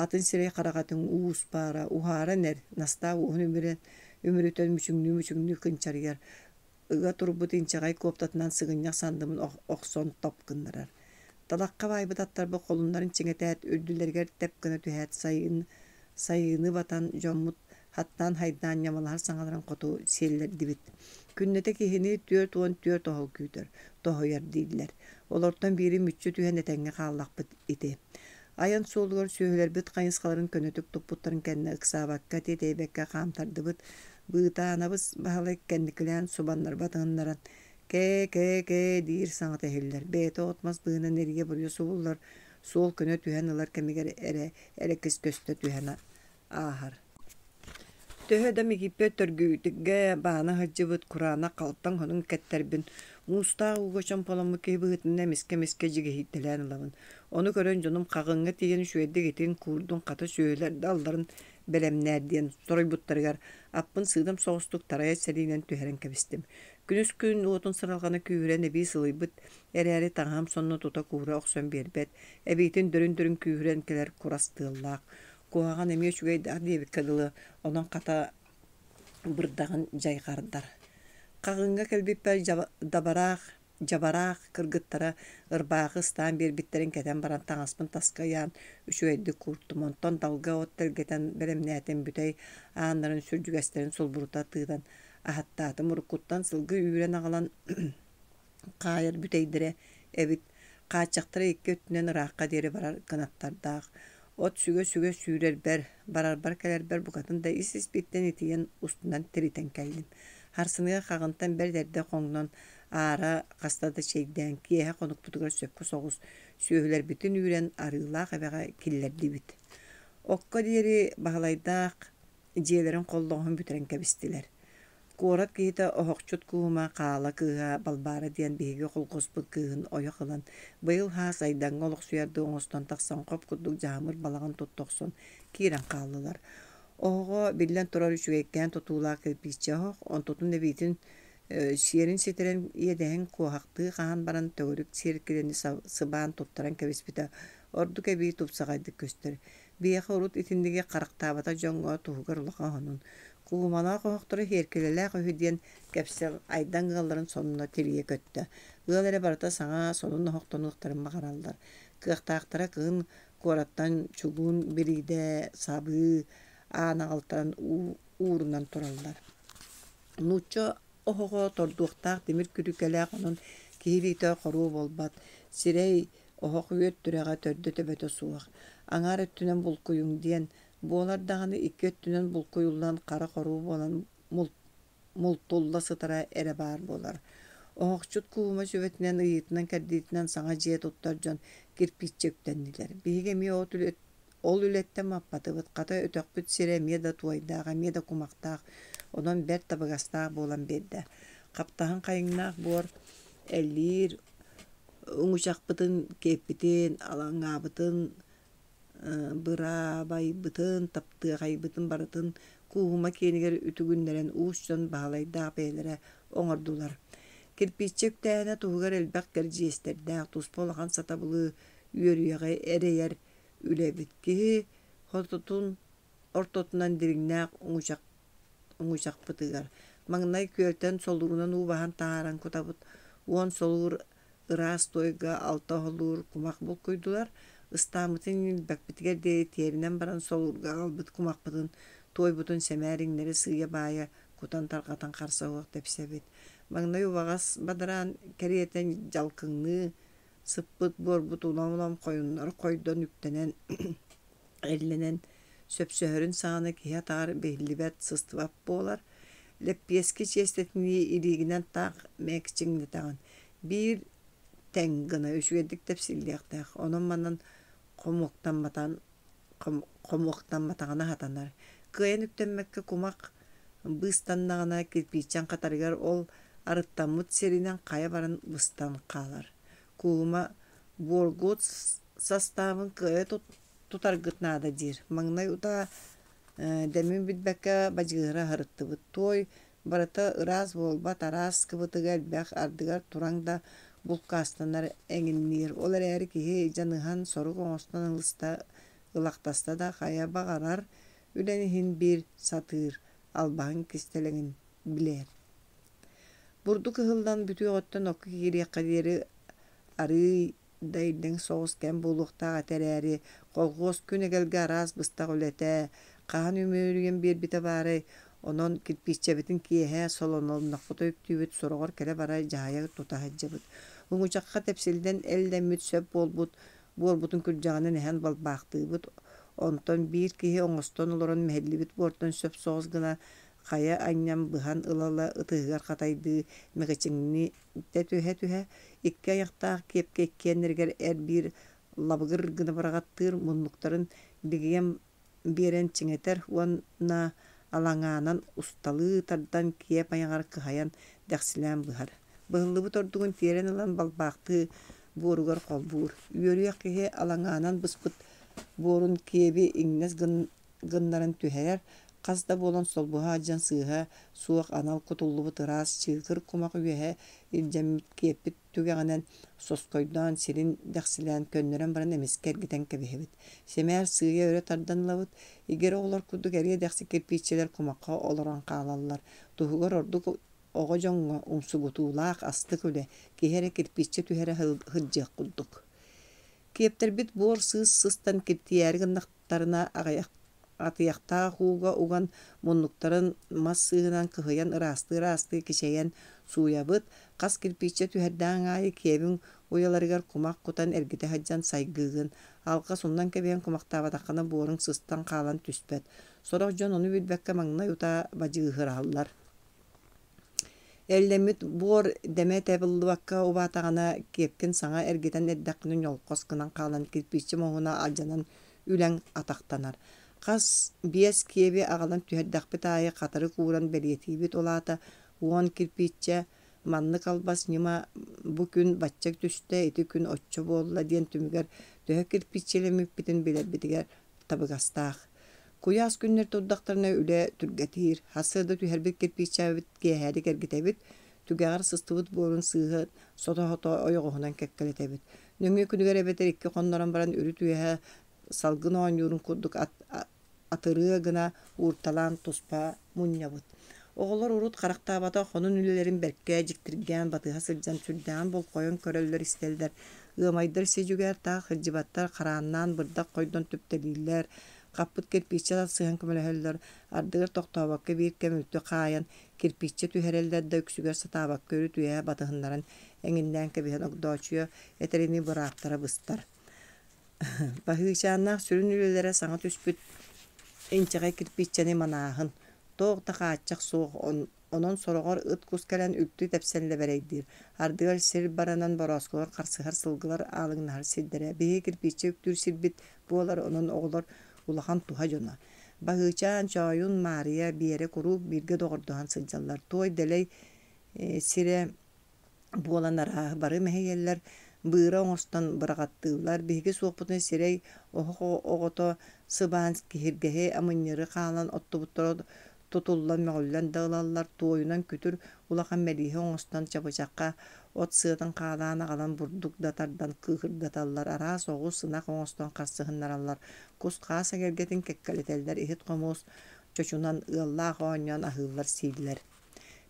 атын сирэй хараҕатын уу успаара, уһааран эр, Настаа уоһун үмүрэн үмүрүтэн мүчүҥнүү-мүчүҥнүү кынчарыйар ыга турбут инчэҕэй куоптатынан сыгынньах сандыбын охсон топ гыннарар. Талахха баайбыт аттарбыт холуннарын чиҥэтээт, үрдүлэригэр тэп гына түһээт сайын, сайыыны батан дьоммут хаттаан-хайдаан ньамалаһар саҥаларын хоту сиэллэрдибит. Күннэтэ киһини 44 оһол күүтэр, тоһуйар дииллэр. Олортон биири мүччү түһэн этэҥҥэ хааллахпыт ити. Айан суолугар сүөһүлэрбит хайысхаларын көнөтүк туппуттарын кэннэ ыксаабакка, тиэтэйбэккэ хаамтардыбыт, Быытаанабыс Баһылай кэнникилээн субаннарбат гыннаран «кээ-кээ-кээ» диир саҥата иһиллэр, бэйэтэ от-мас быыһынан эрийэ-буруйа субуллар, суол көнө түһэн ылар кэмигэр эрэ эрэкис көстө түһэн ааһар. Төһө да Микииппэ төргүүтүгэ баана сылдьыбыт кураанах халтаҥ сонун кэттэрбин, муустаах ууга чомполоммут киһи быһыытынан эмискэ-эмискэ дьигиһийтэлээн ылабын. Ону көрөн дьонум хаҕыҥҥа тиийэн үчүгэйдик итин куурдун хата сүөһүлэр да алларын бэлэмнээр диэн соруйбуттарыгар аппын сыыдам соҕустук тарайа сэриинэн түһэрэн кэбистим. Күнүс күн уотун сыралҕана күүһүрэн эбии сылыйбыт эрээри таҥаһым сонно тута куура охсон биэрбэт, эбиитин дөрүн-дөрүн күүһүрэн кэлэр курас тыаллаах. Куһаҕан эмиэ үчүгэйдээх диэбиккэ дылы, онон хата бырдаҕын дьайҕардар. Хаҕыҥҥа кэлбиппэр дабараах Дьабараах кыргыттара ырбаахы ыстаан биэрбиттэрин кэтэн баран таҥаспын таска ыйаан үчүгэйдик кууртум, онтон далга от тэлгэтэн бэлэмнээтим, бүтэй ааннарын сүрдьүгэстэрин сулбурута тыытан аһаттаатым, уруккуттан сылгы үүрэн аҕалан хаайар бүтэйдэрэ эбит, хааччахтара икки өттүнэн ыраахха диэри барар кынаттардаах. От сүгэ-сүгэ сүүрэрбэр, барарбар-кэлэрбэр букатын да ис-испиттэн итийэн устунан тиритэн кэллим. Харсыныга хаҕынтан бэрт эрдэ хоҥнон, аара хаста да чэйдээн, киэһэ хонукпутугар сөпкө соҕус сүөһүлэрбитин үүрэн Арыылаах эбэҕэ киллэрдибит. Окко диэри Баһылайдаах дьиэлэрин холлоҕоһун бүтэрэн кэбистилэр. Куорат киһитэ оһохчут куума Хаала кыыһа Балбаара диэн биһиги холкуоспут кыыһын ойох ылан, быйыл хаас Айдаҥҥа олохсуйардыы оҥостон тахсан хоп курдук дьаамыр балаҕан тутта охсон киирэн хааллылар. Оһоҕо, биллэн турар, үчүгэйкээн тутуулаах кирпииччэ оһох, онтутун эбиитин сиэрин ситэрэн иэдэһин куоһахтыы хаһан баран төгүрүк сиэркилэни сыбаан туттаран кэбиспитэ ордук эбии тупсаҕайдык көстөр. Биһиэхэ урут итинниги харахтаабатах дьоҥҥо туһугар улахан сонун. Кууһумалаах оһохторо сиэркилэлээх үһү диэн кэпсэл Айдаҥ ыалларын сонуна тилийэ көттө. Ыал эрэ барыта саҥа сонун оһохтонуохтарын баҕараллар. Кыахтаахтара кыһын куораттан чугуун бириидэ, сабыы, аан аҕалтаран уурунан тураллар. Нуучча оһоҕо тордуохтаах тимир күрүкэлээх, онон киһи илиитэ хоруо буолбат, сирэй оһох үөт түрэҕэ төрдө-төбөтө суох. Аҥаар өттүнэн булкуйуҥ диэн, буолар даҕаны икки өттүнэн булкуйуллан хара хоруу буолан мултулла сытара эрэ баар буолар. Оһохчут Куума сүбэтинэн ыйыытынан-кэрдиитинэн саҥа дьиэ туттар дьон кирпииччэ үктэннилэр. Биһиги эмиэ ол үлэттэн маппатыбыт, хата өтөхпүт сирэ эмиэ да туойдаах, эмиэ да кумахтаах, онон бэрт табыгастаах буолан биэрдэ. Хаптаһын хайыҥнаах буор эллиир уҥучахпытын, киэппитин, алаҥаабытын быраабайбытын, таптыаҕайбытын барытын Кууһума киэнигэр үтүгүннэрэн уус дьон Баһылайдаах бэйэлэрэ оҥордулар. Кирпииччэ үктээһинэ туһугар элбэх кэрдьиэстэрдээх, туспа улахан сатабылы, үөрүйэҕи эрэйэр үлэ эбит. Киһи хототун ортотунан дириҥнээх уҥучахпытыгар маҥнай күөлтэн солуурунан уу баһан таһааран кутабыт, 10 солуур ыраас туойга алта оһолуур кумах булкуйдулар, ыстааммытын иҥилбэппитигэр диэри тиэринэн баран солуурга аҕалбыт кумахпытын, туойбутун сэмээр иҥнэри сыыйа-баайа кутан тарҕатан харса суох тэпсэбит. Маҥнай убаҕас бадараан кэриэтэ дьалкыҥныы сыппыт буорбут улам-улам хойуннары хойдон үктэнэн эллэнэн сөпсөһөрүн саҕана киһи атаҕар биһиллибэт, сыстыбат буолар. Лэппиэскэ чиэстэтинии илиигинэн таах мэкчиҥнэтэҕин. Биир тэҥ гына үчүгэйдик тэпсиллиэхтээх, онон-манан хомуоктамматаҕына сатанар. Кыайан үктэммэккэ кумах быыстаннаҕына кирпииччэҥ хатарыгар ол арыттаммыт сиринэн хайа баран быстан хаалар. Куума буоргут састаабын кыайа тутаргыт наада диир. Маҥнай утаа дэмин билбэккэ бадьыыһыра аһарыттыбыт. Туой барыта ыраас буолбат, араас кыбытыга элбэх, ардыгар тураҥ да булкаастанар эҥинниир. Ол эрээри киһи дьаныһан, сорук оҥостон ылыста, ылахтаста да хайа баҕарар үлэни иһин биир сатыыр, албаһын кистэлэҥин билэр. Бурдук ыһыллан бүтүөҕүттэн окко киириэххэ диэри арыый да иллэҥ соҕус кэм буолуохтаах этэ эрээри, колхуос күн эгэлгэ араас быстах үлэтэ, хаһан үмүөрүйэн биэрбитэ баарай, онон кирпииччэбитин киэһэ солононнохпута үктүүбүт, сороҕор кэлэ-бара дьаһайа тута сылдьабыт. Уҥучахха тэпсиллэн эллэммит сөп буолбут буорбутун күрдьэҕинэн эһэн балбаахтыыбыт, онтон биир киһи оҥостон олорон мэһиллибит буортан сөп соҕус гына хайа анньан быһан ыла-ыла ытыһыгар хатайдыы мэкэчиҥнии түһэ-түһэ, икки айахтаах киэпкэ иккиэннэригэр эр-биир лабыгыр гына быраҕаттыыр муннуктарын бигийэн биэрэн чиҥэтэр уонна алаҥаанан усталыы тардан киэп айаҕар кыһайан дэхсилээн быһар. Быһыллыбыт ордугун тиэрэн ылан балбаахтыы буоругар холбуур. Үөрүйэх киһи алаҥаанан быспыт буорун киэби иҥнэс гыннаран түһэрэр, хас да буолан солбуһа сылдьан сыыһа суох анал кутуллубут ыраас чыыкыр кумах үөһэ илдьэммит киэппит түгэҕинэн соскойдоон сирин дэхсилээн көннөрөн баран эмискэ эргитэн кэбиһэбит. Сэмээр сыыйа өрө тардан ылабыт, игирэ оҕолор курдук эриэ-дэхси кирпииччэлэр кумахха олорон хаалаллар. Туһугар ордук оҕо дьоҥҥо умсугутуулаах астык үлэ, киһи эрэ кирпииччэ түһэрэ сылдьыах курдук. Киэптэрбит буор-сыыс сыстан киртийээри гыннахтарына атыйахтаах ууга уган, муннуктарын мас сыыһынан кыһыйан ыраастыы-ыраастыы кичэйэн сууйабыт, хас кирпииччэ түһэрдэҕиҥ аайы киэбиҥ уйаларыгар кумах кутан эргитэ сылдьан сайгыыгын, алҕас умнан кэбиһэн кумахтаабатаххына буоруҥ сыстан хаалан түспэт. Сорох дьон ону билбэккэ маҥнай утаа бадьыыһыраллар. Эллэммит буор дэмэ табыллыбакка убаатаҕына, киэпкин саҥа эргитэн эрдэххинэ ньолхос гынан хаалан кирпииччэ муоһуна алдьанан үлэҥ атахтанар. Хас биэс киэби аҕалан түһэрдэхпит аайы хатырык ууран бэлиэтиибит, ол аата 10 кирпииччэ, маннык албас ньыма бу күн бачча түстэ, ити күн оччо буолла диэн түмүгэр төһө кирпииччэлэммиппитин билэрбитигэр табыгастаах. Куйаас күннэр турдахтарына үлэ түргэтиир, сарсыарда түһэрбит кирпииччэбит киэһэлик эргитэбит, түгэҕэр сыстыбыт буорун сыыһа сото-сото ойоҕоһунан кэккэлэтэбит. Нөҥүө күнүгэр эбэтэр икки хоннорон баран үрүт үөһэ салгын оонньуурун курдук атырыа гына уурталаан туспа мунньабыт. Оҕолор урут харахтаабатах хонун үлэлэрин бэркэ дьиктиргээн батыһа сылдьан сүрдээҕин болҕойон көрөллөр-истэллэр. Ыамайдар си-дьүгээр таах сылдьыбаттар, харааннаан бырдах хойдон түптэлииллэр, хаппыт кирпииччэ тахсыһан көмөлөһөллөр, ардыгар тохтообокко биир кэм үлтү хаайан кирпииччэ түһэрэллэр да үксүгэр сатаабакка үрүт үөһэ батыһыннаран эҥиннээн кэбиһэн Огдооччуйа этэринии бырааптара быстар. Баһыычааннаах сүрүн үлэлэрэ саҥа түспүт инчэҕэй кирпииччэни манааһын, туох да хааччах суох, онон сороҕор ыт-кус кэлэн үлтү тэпсэн лэбэрэйдиир, ардыгар сир баранан борооскулар харсыһар сылгылар аалыҥнаһар сирдэрэ. Биһиги кирпииччэ үктүүр сирбит буолар, онон оҕолор улахан туһа дьоно. Баһыычаан, Чоойун, Маарыйа, Биэрэ куруук бииргэ доҕордоһон сылдьаллар. Туой дэлэй сирэ буолан арааһы бары мэһийэллэр, быыра оҥостон быраҕаттыыллар, биһиги суохпутуна сирэй оһох оҕото сыбаан киһиргэһи амынньыары хаалан оттубуттара тутуллан мөҕүллэн да ылаллар, туойунан күтүр улахан мэлииһэ оҥостон чабычахха от сыатын хаалаан аҕалан бурдук да тардан кыыһырдаталлар, араас оҕус, ынах оҥостон харсыһыннараллар, кус-хаас эгэлгэтин кэккэлэтэллэр, иһит-хомуос чочунан ыаллаах оонньоон аһыыллар-сииллэр.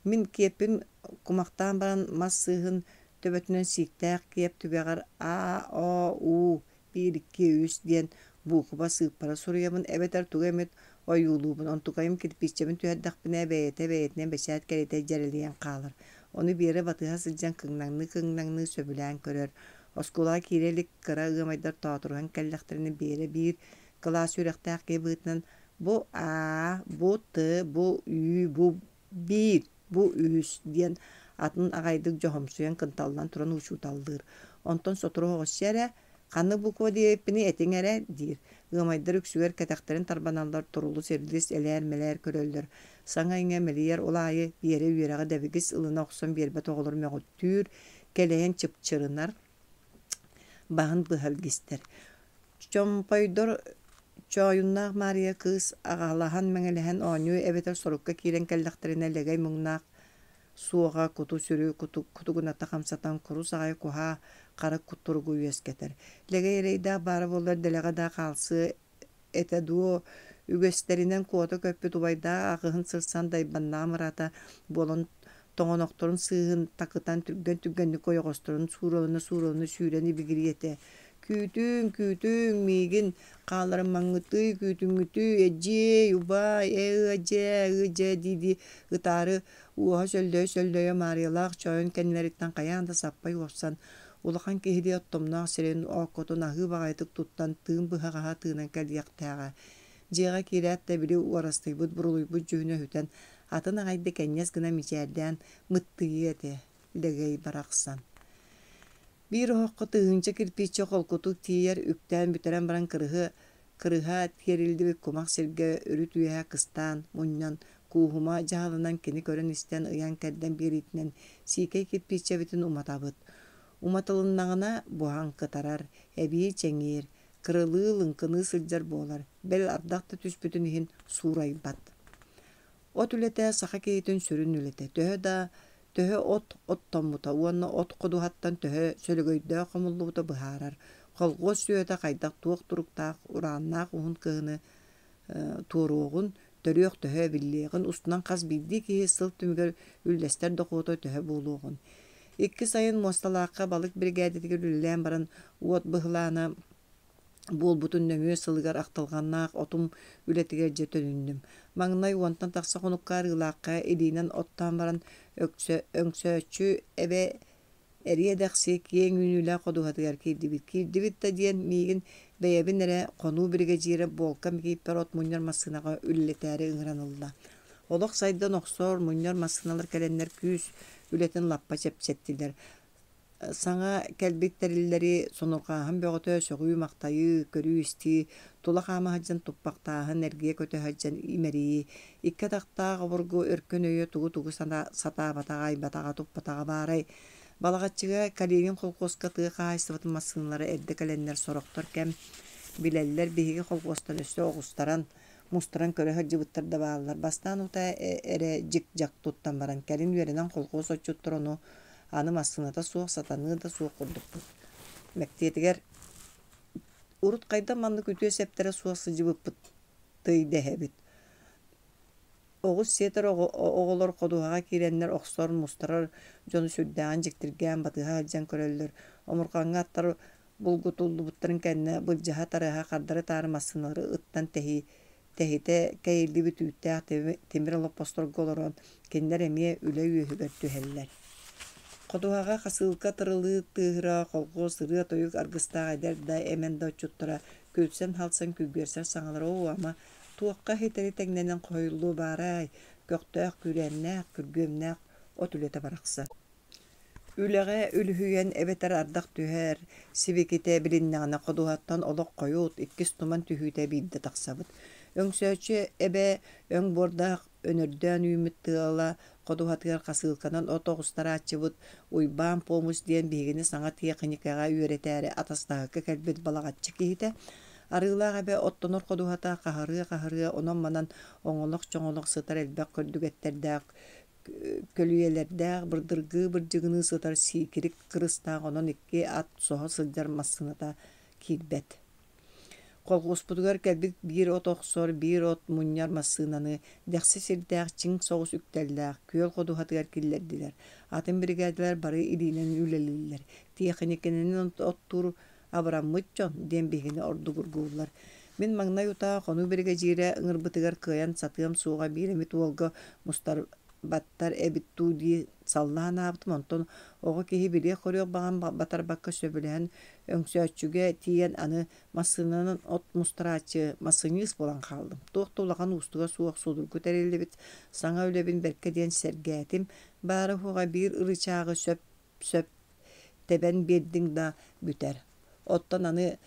Мин киэппин кумахтаан баран мас сыыһын төбөтүнэн сииктээх киэп түгэҕэр А, О, У, биир, икки, үс диэн буукуба сыыппара суруйабын эбэтэр тугу эмит ойуулуубун. Онтукайым кирпииччэбин түһэрдэхпинэ бэйэтэ бэйэтинэн бэчээт кэриэтэ дьэрэлийэн хаалар. Ону Биэрэ батыһа сылдьан кыҥнаҥныы-кыҥнаҥныы сөбүлээн көрөр. Оскуолаҕа киирэ илик кыра ыамайдар тоотуруһан кэллэхтэринэ Биэрэ биир кылаас үөрэхтээх киһи быһыытынан Бу А, бу Т, бу Ү, бу биир, бу үс диэн атын аҕайдык дьоһумсуйан кынталлан туран учууталлыыр. Онтон сотору оҕусча эрэ, ханнык буква диэбиппиний этиҥ эрэ диир. Ыамайдар үксүгэр кэтэхтэрин тарбаналлар, турулус-эрилис, элээр-мэлээр көрөллөр. Саҥа-иҥэ мэлийэр ол аайы Биэрэ үөрэҕи дэбигис ылына охсон биэрбэт оҕолору мөҕүттүүр, кэлэйэн чыпчырынар, баһын быһа илгистэр. Чомпойдор Чоойуннаах Маарыйа кыыс аҕалаһан-мэҥилэһэн оонньуу эбэтэр сорукка киирэн кэллэхтэринэ Лэгэй муҥнаах суоҕа куту-сүрү кутугуната хамсатан курус аҕай куһаа хара туругу үөскэтэр. Лэгэй эрэйдээх баара буоллар дэлэҕэ да хаалсыа этэ дуо, үгэстэринэн куота көппүт убайдаах аҕыһын сырсан дайбаннаах мырата буолан тоҥонохторун сыыһын такытан түргэн-түргэнник ойоҕосторун сууралана-сууралана сүүрэн ибигириэ этэ. Күүтүҥ, күүтүҥ, миигин хаалларыммаҥҥытый, күүтүҥҥүтүй, эдьиэй, убаай, ээ ыадьээ, ыадьээ дии-дии ытаары уоһа сөллөйө-сөллөйө Маарыйалаах чоойун кэннилэриттэн хайаан да саппай уопсан, улахан киһилии оттомноох сирин ооккотун аһыы баҕайытык туттан тыын быһаҕаһа тыынан кэлиэхтээҕэ. Дьиэҕэ киирээт да били уорастыйбыт, бурулуйбут дьүһүнэ өһүтэн, атын аҕайдык энньэс гына мичээрдээн мыттыйыа этэ, Лэгэй барахсан. Биир оһоххо тыһыынча кирпииччэ холкутук тиийэр, үктээн бүтэрэн баран кырыһы кырыһа тиэриллибит кумах сиргэ үрүт үөһэ кыстаан, мунньан, Кууһума дьаһалынан кини көрөн-истэн ыйан-кэрдэн биэриитинэн сиикэй кирпииччэбитин уматабыт. Уматылыннаҕына буһан кытарар, эбии чэҥиир, кырылыы лыҥкыныы сылдьар буолар, бэл ардах да түспүтүн иһин суурайбат. От үлэтэ саха киһитин сүрүн үлэтэ. Төһө да төһө от оттоммута уонна от ходуһаттан төһө сөлөгөйдөөх хомуллубута быһаарар. Колхуос сүөһүтэ хайдах туох туруктаах урааннаах уһун кыһыны туоруоҕун, төрүөх төһө эбиллиэҕин устунан хас биирдии киһи сыл түмүгэр үллэстэр дохуота төһө буолуоҕун. Икки сайын Муосталаахха балык биригээдэтигэр үлэлээн баран уот быһылаана буолбутун нөҥүө сылыгар ахтылҕаннаах отум үлэтигэр дьэ төнүннүм. Маҥнай уонтан тахса хонукка Арыылаахха илиинэн оттоон баран Өҥсөөччү эбэ эриэ-дэхси киэҥ үүнүүлээх ходуһатыгар киирдибит. Киирдибит да диэн миигин бэйэбин эрэ хонуу биригэдьиирэ Буолка Микииппэр от мунньар массыынаҕа үлэлэтээри ыҥыран ылла. Олох сайдан охсор, мунньар массыыналар кэлэннэр күүс үлэтин лаппа чэпчэттилэр. Саҥа кэлбит тэриллэри сонурҕааһын бөҕөтө, сөҕүү-махтайыы, көрүү-истии, тула хаама сылдьан туппахтааһын, эргийэ көтө сылдьан имэрийии, икки атахтаах обургу өркөн өйө тугу-тугу сатаабатаҕа, айбатаҕа, туппатаҕа баарай. Балаҕаччыга Калинин холкуоска тыа хаһаайыстыбатын массыыналара эрдэ кэлэннэр сорохтор кэм билэллэр, биһиги холкуостан өссө оҕустаран, мустаран көрө сылдьыбыттар да бааллар. Бастаан утаа эрэ дьик-дьак туттан баран, кэлин үөрэнэн холкуос отчуттара ону аны массыыната суох, сатаныа да суох курдукпут. Мэктиэтигэр Урут хайдах маннык үтүө сэптэрэ суох сылдьыбыппытый дэһэбит. Оҕус сиэтэр оҕолор ходуһаҕа киирэннэр охсор, мустарар дьону сүрдээҕин дьиктиргээн батыһа сылдьан көрөллөр. Омурҕаҥҥа аттар булгутуллубуттарын кэннэ былдьаһа-тарыһа хардары-таары массыыналары ыттан тэһитэ кэйиллибит үүттээх тимир олоппосторго олорон, кинилэр эмиэ үлэ үөһүгэр түһэллэр. Ходуһаҕа хасыылка тырылыы тыаһыра, колхуос ырыа-тойук аргыстаах эдэр да, эмэн да отчуттара күлсэн-халсан күйгүөрсэр саҥалара оо, ама, туохха ситэри тэҥнэнэн хоһуйуллуо баарай, көхтөөх, күүрээннээх, күргүөмнээх от үлэтэ барахсан. Үлэҕэ үлүһүйэн эбэтэр ардах түһэр сибикитэ билиннэҕинэ ходуһаттан олох хойут, иккис туман түһүүтэ биирдэ тахсабыт. Өҥсөөччү эбэ өҥ буордаах өнөрдөөн үүммүт тыала ходуһатыгар хасыылканан от оҕустарааччыбыт Уйбаан Помус диэн биһигини саҥа тиэхиньикэҕэ үөрэтээри атастаһыкка кэлбит балаҕаччы киһитэ. Арыылаах эбэ оттонор ходуһата хаһырыа-хаһырыа онон-манан оҥолох-чоҥолох сытар элбэх көрдүгэттэрдээх көлүйэлэрдээх, бырдыргыы-бырдьыгыныы сытар сиикирик кырыстаах онон икки ат соһо сылдьар массыыната киирбэт. Колхуоспутугар кэлбит биир от охсор, биир от мунньар массыынаны дэхси сирдээх чиҥ соҕус үктэллээх күөл ходуһатыгар киллэрдилэр. Атын биригээдэлэр бары илиинэн үлэлииллэр. Тиэхиньикэнэн оттуур абыраммыт дьон диэн биһигини ордугургууллар. Мин маҥнай утаа хонуу биригэдьиирэ ыҥырбытыгар кыайан сатыам суоҕа биир эмит уолга мустарбаттар эбит дуу дии салла санаабытым, онтон оҕо киһи билиэх-көрүөх баҕам батарбакка сөбүлэһэн өҥсөөччүгэ тиийэн аны массыынанан от мустарааччы массыньыыс буолан хааллым. Туох да улахан уустуга суох судургу тэриллибит саҥа үлэбин бэркэ диэн сэргээтим. Баара-суоҕа биир ырычааҕы сөп-сөп тэбэн биэрдиҥ да бүтэр. Оттон аны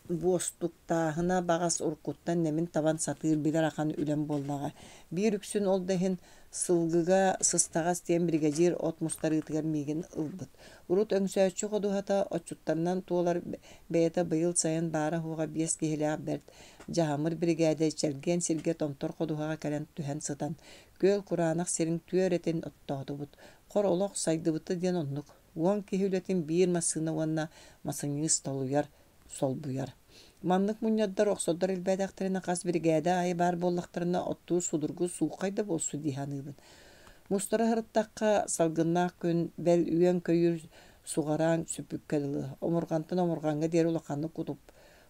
буостуктааһына баҕас уруккуттан нэмин табан сатыыр билэр ахан үлэм буоллаҕа. Биир үксүн ол да иһин сылгыга сыстаҕас диэн биригэдьиир от мустарыытыгар миигин ылбыт. Урут өҥсөөччү ходуһата отчуттарынан туолар бэйэтэ быйыл сайын баара-суоҕа биэс киһилээх бэрт дьаһамыр биригээдэ чэлгиэн сиргэ томтор ходуһаҕа кэлэн түһэн сытан, күөл кураанах сирин түөрэтин оттоотубут. Хор олох сайдыбыта диэн оннук. Уон киһи үлэтин биир массыына уонна масыньыыс толуйар, солбуйар. Маннык мунньардар охсордор элбээтэхтэринэ хас биригээдэ аайы баар буоллахтарына оттуур судургу сууххай да буолсу дии саныыбын. Мустара сырыттахха салгыннаах күн, бэл үөн-көйүүр суҕараан сүппүккэ дылы, омурҕантан омурҕаҥҥа диэри улаханнык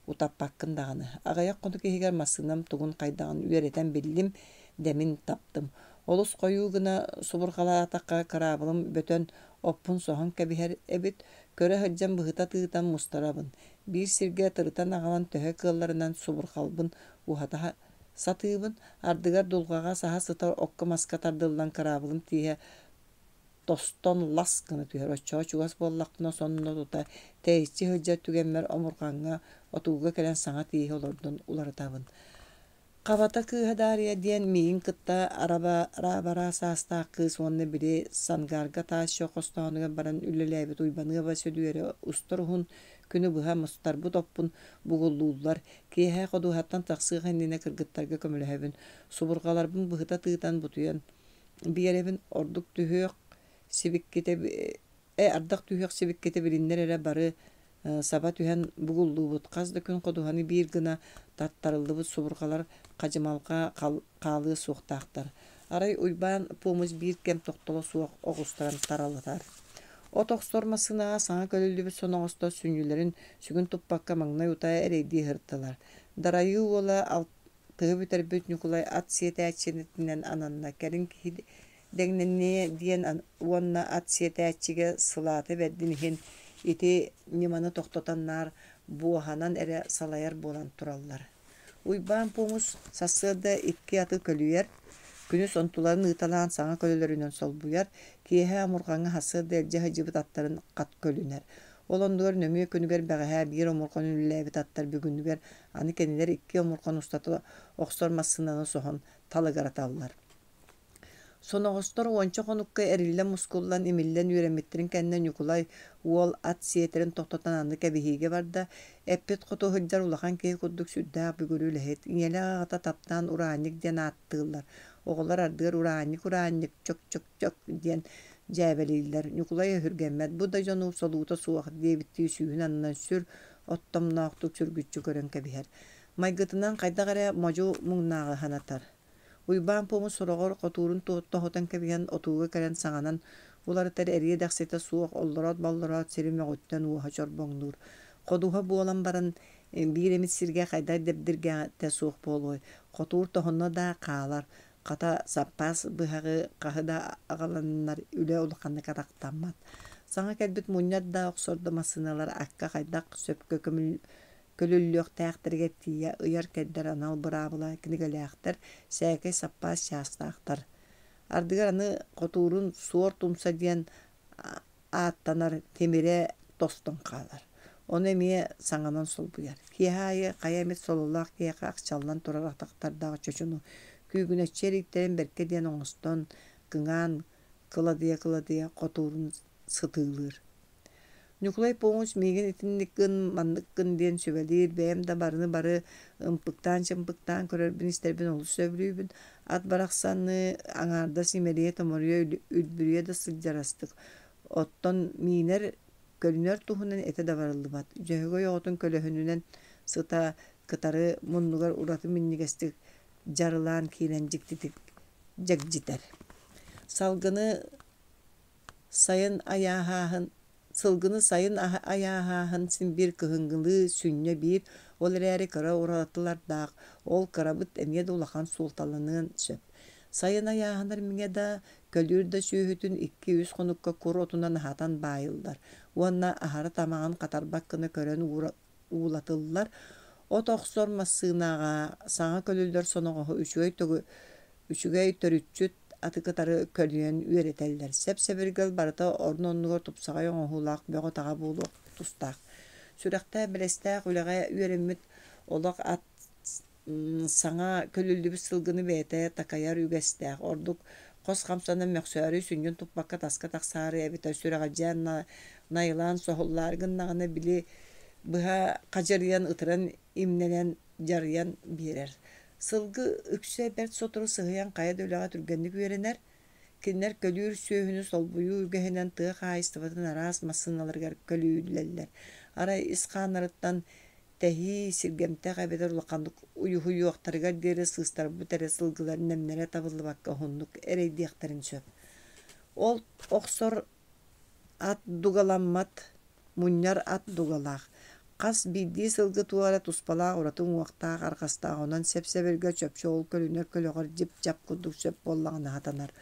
утаппаккын даҕаны. Аҕыйах хонук иһигэр массыынам тугун хайдаҕын үөрэтэн биллим, дэмин таптым. Олус хойуу гына субурҕалаатахха кыраабылым бөтөн оппун соһон кэбиһэр эбит, көрө сылдьан быһыта тыытан мустарабын. Биир сиргэ тырытан аҕалан төһө кыалларынан субурҕалбын уһата сатыыбын, ардыгар дулҕаҕа саһа сытар окко-маска тардыллан кыраабылым тииһэ тостон лас гына түһэр. Оччоҕо чугас буоллахпына сонно тута тэйиччи сылдьар түгэммэр омурҕаҥҥа отууга кэлэн саҥа тииһи олордон уларытабын. Хабата кыыһа Даарыйа диэн миигин кытта араба саастаах кыыс уонна били Сангаарга таас чох хостоонугар баран үлэлээбит Уйбаныаба Сөдүөрэ устар уһун күнү быһа мустарбыт оппун бугуллууллар. Киэһэ ходуһаттан тахсыах иннинэ кыргыттарга көмөлөһөбүн. Субурҕаларбын быһыта тыытан бутуйан биэрэбин. Ордук түһүөх сибиккитэ ардах түһүөх сибиккитэ билиннэр эрэ бары саба түһэн бугуллуубут. Хас да күн ходуһаны биир гына таттарыллыбыт субурҕалар хадьымалга хаалыа суохтаахтар. Арай Уйбаан Пуомус биир кэм тохтоло суох оҕустаран таралатар. От охсор массыынаҕа саҥа көлүллүбүт соноҕостор сүнньүлэрин сүгүн туппакка маҥнай утаа эрэйдии сырыттылар. Дарайыы уола Тыһы бүтэрбит Ньукулай ат сиэтээччитинэн ананна, кэлин киһи дэҥнэниэ диэн уонна ат сиэтээччигэ сылаата бэрдин иһин ити ньыманы тохтотон наар буоһанан эрэ салайар буолан тураллар. Уйбаан Пуомус сарсыарда икки аты көлүйэр, күнүс онтуларын ыыталаан саҥа көлөлөрүнэн солбуйар, киэһэ омурҕаҥҥа сарсыарда илдьэ сылдьыбыт аттарын хат көлүнэр. Ол оннугар нөҥүө күнүгэр бэҕэһээ биир омурҕан үлэлээбит аттар бүгүнүгэр Аны кинилэр икки омурҕан устата охсор массыынаны соһон талыгыраталлар. Соноҕостор уонча хонукка эриллэн-мускуллан, имиллэн үөрэммиттэрин кэннэ Ньукулай уол ат сиэтэрин тохтотон аны кэбиһиигэ барда. Эппит хоту сылдьар улахан киһи курдук сүрдээх бүгүрү үлэһит. Ийэлээх аҕата таптаан Ураанньык диэн ааттыыллар. Оҕолор ардыгар Ураанньык-ураанньык, чок-чок-чок диэн. Дьээбэлииллэр. Ньукулай өһүргэммэт, бу да дьону солуута суох диэбиттии сүүһүн аннынан сүр оттомноохтук сүргүччү көрөн кэбиһэр. Майгытынан хайдах эрэ модьу муҥнааҕы санатар. Уйбаан Пуомус сороҕор хотуурун тоһутан кэбиһэн отууга кэлэн саҥанан уларытар эриэ-дэхситэ суох оллороот-боллороот сири мөҕүттэн уоһа чорбоҥнуур. Ходуһа буолан баран биир эмит сиргэ хайдах дэбдиргэтэ суох буолуой, хотуур тоһунна да хаалар, хата саппаас быһаҕы хаһы да аҕаланнар үлэ улаханнык атахтаммат. Саҥа кэлбит мунньар да охсор да массыыналар акка хайдах сөпкө көлүллүөхтээхтэригэр тиийэ ыйар-кэрдэр анал быраабыла кинигэлээхтэр, сээкэй саппаас чаастаахтар. Ардыгар аны хотуурун суор тумса диэн ааттанар тимирэ тостон хаалар. Ону эмиэ саҥанан солбуйар. Киэһэ аайы хайа эмит сололоох киһиэхэ ахчаллан турар атахтардаах чочуну күүгүнэччи эрийтэрэн бэркэ диэн оҥостон, кыҥаан кыладыйа-кыладыйа хотуурун сытыылыыр. Ньукулай Пуоҥус миигин итинник гын, маннык гын диэн сүбэлиир, бэйэм да барыны-бары ымпыктаан-чымпыктаан көрөрбүн-истэрбин олус сөбүлүүбүн. Ат барахсаны аҥаардас имэрийэ-томоруйа, үлбүрүйэ да сылдьар астык. Оттон миинэр, көлүнэр туһунан этэ да барыллыбат. Дьөһөгөй оҕотун көлөһүнүнэн сыта кытары муннугар ураты минньигэстик дьарылаан киирэн дьиктитик дьэгдьитэр. Салгыны Сайын айааһааһын, сылгыны сайын айааһааһын син биир кыһыҥҥылыы сүнньэ биир, ол эрээри кыра уратылардаах, ол кырабыт эмиэ да улахан суолталаныан сөп. Сайын айааһанар миҥэ да, көлүүр да сүөһүтүн 2-3 хонукка кур отунан аһатан баайыллар уонна аһара тамаҕын хатарбат гына көрөн уулатыллар. От охсор массыынаҕа саҥа көлүллэр соноҕоһу үчүгэй үчүгэй төрүччүт аты кытары көлүйэн үөрэтэллэр. Сэп-сэбиргэл барыта орун-оннугар тупсаҕай оҥоһуулаах бөҕө-таҕа буолуох тустаах. Сүрэхтээх-бэлэстээх үлэҕэ үөрэммит олох ат саҥа көлүллүбүт сылгыны бэйэтэ такайар үгэстээх. Ордук хос хамсанан мөхсөөрү сүнньүн туппакка таска тахсаары эбэтэр сүрэҕэлдьээн найылаан соһуллаары гыннаҕына били быһа хадьырыйан ытыран имнэнэн дьарыйан биэрэр. Сылгы үксэ бэрт сотору сыһыйан хайа да үлэҕэ түргэнник үөрэнэр. Кинилэр көлүүр сүөһүнү солбуйуу үгэһинэн тыа хаһаайыстыбатын араас массыыналарыгар көлүйүллэллэр. Арай ис хааннарыттан тэһии, сиргэмтэх эбэтэр улаханнык уйуһуйуохтарыгар диэри сыыстарбыт эрэ сылгылар нэмнэрэ табыллыбакка уһуннук эрэйдиэхтэрин сөп. Ол охсор ат дугаламмат, мунньар ат дугалаах. Хас биирдии сылгы туох эрэ туспалаах ураты уҥуохтаах, арҕастаах, онон сэп-сэбиргэ чопчу ол көлүнэр көлөҕөр дьип-дьап курдук сөп буоллаҕына сатанар.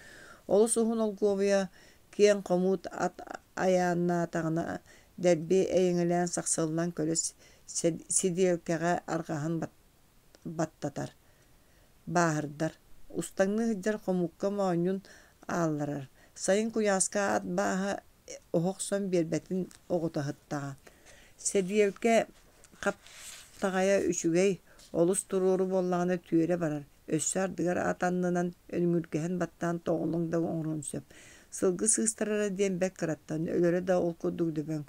Олус уһун олгуобуйа киэҥ хомуут ат айааннаатаҕына дэлби эйэҥэлээн сахсыллан көлө сидиэлкэҕэ арҕаһын баттатар, бааһырдар. Устаҥныы сылдьар хомуукка моонньун аалларар. Сайын куйааска ат бааһа оһо охсон биэрбэтин оҕото сыттаҕа. Сэдиэлкэ хаптаҕайа үчүгэй, олус туруору буоллаҕына түөрэ барар, өссө ардыгар ат аннынан өҥүргэһин баттаан тоҕолоҥ да оҥоруон сөп. Сылгы сыыстарара диэн бэрт кыраттан, өлөрө да ол курдук дөбөҥ.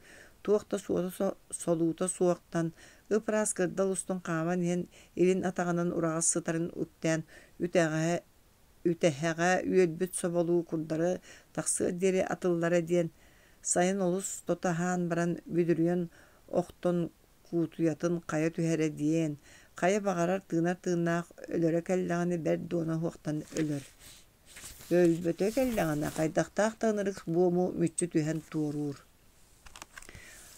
Туох да суота солуута суохтан, ып-ыраас кырдал устун хааман иһэн илин атаҕынан ураҕас сытарын үктээн үтэҕэһэ үтэһэҕэ үөлбүт соболуу курдары тахсыар диэри атыллара диэн, сайын олус тото аһаан баран бүдүрүйэн охтон куутуйатын хайа түһэрэ диэн, хайа баҕарар тыынар тыыннаах өлөрө кэллэҕинэ бэрт дуона суохтан өлөр. Өлбөтө кэллэҕинэ хайдахтаах да ынырык буому мүччү түһэн туоруур.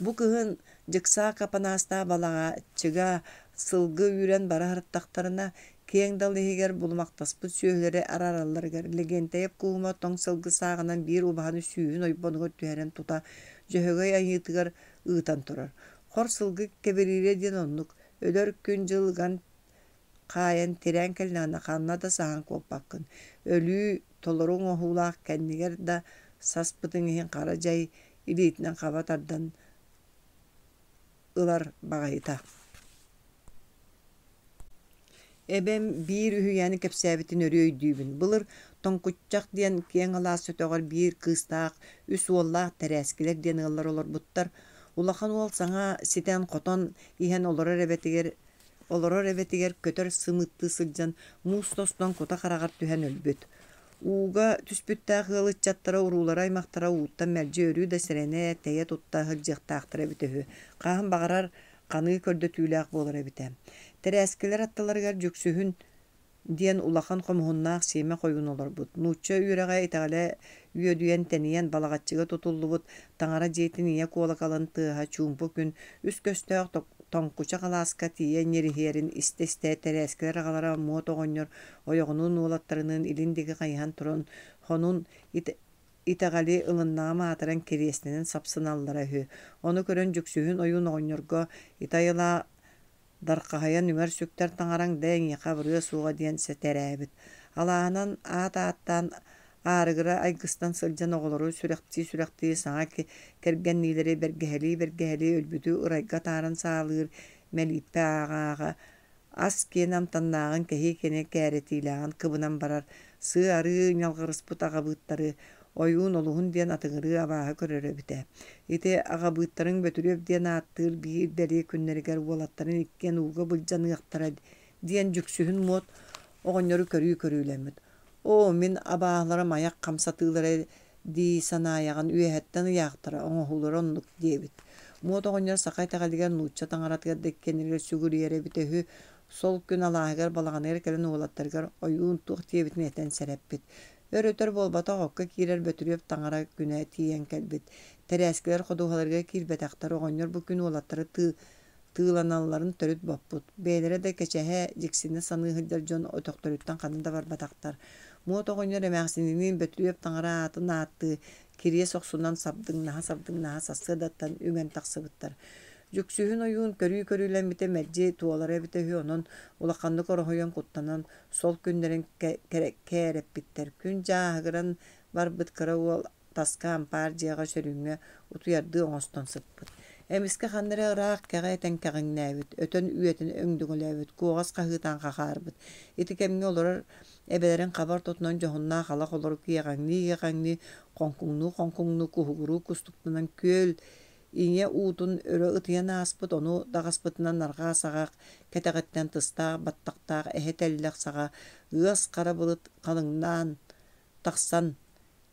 Бу кыһын Дьыксаак Апанаастаах Балаҕаччыга сылгы үүрэн бара сырыттахтарына, киэҥ дал иһигэр булумахтаспыт сүөһүлэри арааралларыгар Лэгиэнтэйэп Кууһума тоҥ сылгы сааҕынан биир убаһаны сүүһүн ойбонугар түһэрэн тута Дьөһөгөй айыытыгар ыытан турар. Хор сылгы кэбириирэ диэн оннук, өлөр күн-дьыл ыган хаайан тирээн кэллэҕинэ ханна да саһан куоппаккын, өлүү толору оҥоһуулаах кэннигэр да саспытыҥ иһин хара дьай илиитинэн хаба тардан ылар баҕайыта. Эбэм биир үһүйээни кэпсээбитин өрүү өйдүүбүн. Былыр Тоҥкуччах диэн киэҥ алаас өтөҕөр биир кыыстаах, үс уоллаах Тэрээскилэр диэн ыаллар олорбуттар. Улахан уол саҥа ситэн-хотон иһэн олорор эбэтигэр олорор эбэтигэр көтөр сымыыттыы сылдьан муус тостон кута хараҕар түһэн өлбүт. Ууга түспүттээх ыал ыччаттара, уруулара-аймахтара ууттан мэлдьи өрүү да сэрэнэ, тэйэ тутта сылдьыахтаахтара эбитэ үһү. Хаһан баҕарар ханыы көрдөтүүлээх буолар эбитэ. Тэрээскилэр аттыларыгар Дьүксүһүн диэн улахан хомуһуннаах сиэмэх ойуун олорбут. Нуучча үөрэҕэ итэҕэлэ үөдүйэн тэнийэн Балаҕаччыга тутуллубут таҥара дьиэтин ийэ куолакалын тыаһа чуумпу күн үс көстөөх Тоҥкучах алааска тиийэ ньириһийэрин истэ-истэ тэрээскилэр аҕалара Муот оҕонньор ойоҕунуун уолаттарыныын илин диэки хайыһан туран хонуун итэҕэли ылыннаҕым аатыран кириэстэнэн сапсыналлара үһү. Ону көрөн Дьүксүһүн ойуун оҕонньорго ити айылаах Дархаһыйан үҥэр-сүктэр таҥараҥ да эйиэхэ абырыа суоҕа диэн сэтэрээбит. Алааһынан аат ааттаан аарыгыра айгыстан сылдьан оҕолору сүрэхтии-сүрэхтии саҥа кэргэнниилэри бэргэһэлии-бэргэһэлии өлбүтү ырайга атааран саалыыр мэлииппэ ааҕа-ааҕа ас киэнэ амтаннааҕын кэһии киэнэ кээрэтиилээҕин кыбынан барар сыа-арыы ньалҕарыспыт аҕабыыттары ойуун олуһун диэн атыҥырыы абааһы көрөрө эбитэ. Ити аҕабыыттарыҥ Бөтүрүөп диэн ааттыыр биир бэлиэ күннэригэр уолаттарын иккиэн ууга былдьаныахтара диэн Дьүксүһүн Муот оҕонньору көрүү көрүүлэммит. Оо, мин абааһыларым айах хамсатыылара дии санаайаҕын үөһэттэн ыйаахтара, оҥоһуулара оннук диэбит. Муот оҕонньор саха итэҕэлигэр нуучча таҥаратыгар да иккиэннэригэр сүгүрүйэрэ эбитэ үһү. Сол күн алааһыгар балаҕаныгар кэлэн уолаттарыгар ойуун туох диэбитин этэн сэрэппит. Өр-өтөр буолбатах окко киирэр Бөтүрүөп таҥара күнэ тиийэн кэлбит. Тэрээскилэр ходуһаларыгар киирбэтэхтэр, оҕонньор бу күн уолаттары тыыланалларын төрүт боппут. Бэйэлэрэ да кэчэһэ, дьиксинэ саныы сылдьар дьон өтөхтөрүттэн ханна да барбатахтар. Муот оҕонньор эмээхсининиин Бөтүрүөп таҥара аатын ааттыы, кириэс охсунан сабдыҥнаһа-сабдыҥнаһа сарсыардаттан үҥэн тахсыбыттар. Дьүксүһүн ойуун көрүү көрүүлэммитэ мэлдьи туолара эбитэ үһү, онон улаханнык ороһуйан куттанан сол күннэрин кээрэппиттэр. Күн дьааһыгыран барбыт кыра уол таска ампаар дьиэҕэ сөрүүҥҥэ утуйардыы оҥостон сыппыт. Эмискэ ханна эрэ ыраах кэҕэ этэн кэҕиҥнээбит, өтөн үөтэн өҥдөҥөлөөбүт, куоҕас хаһыытаан хахаарбыт. Ити кэмҥэ олорор эбэлэрин хаба ортотунан дьоһуннаах ала холорук иэҕэҥнии-иэҕэҥнии, хоҥкуҥнуу-хоҥкуҥнуу куһугуруу кустуктанан күөл Ийэ уутун өрө ытыйан ааспыт, ону даҕаспытынан арҕаа саҕах кэтэҕиттэн тыстаах баттахтаах эһэ тэллэх саҕа ыас хара былыт халыҥнаан тахсан,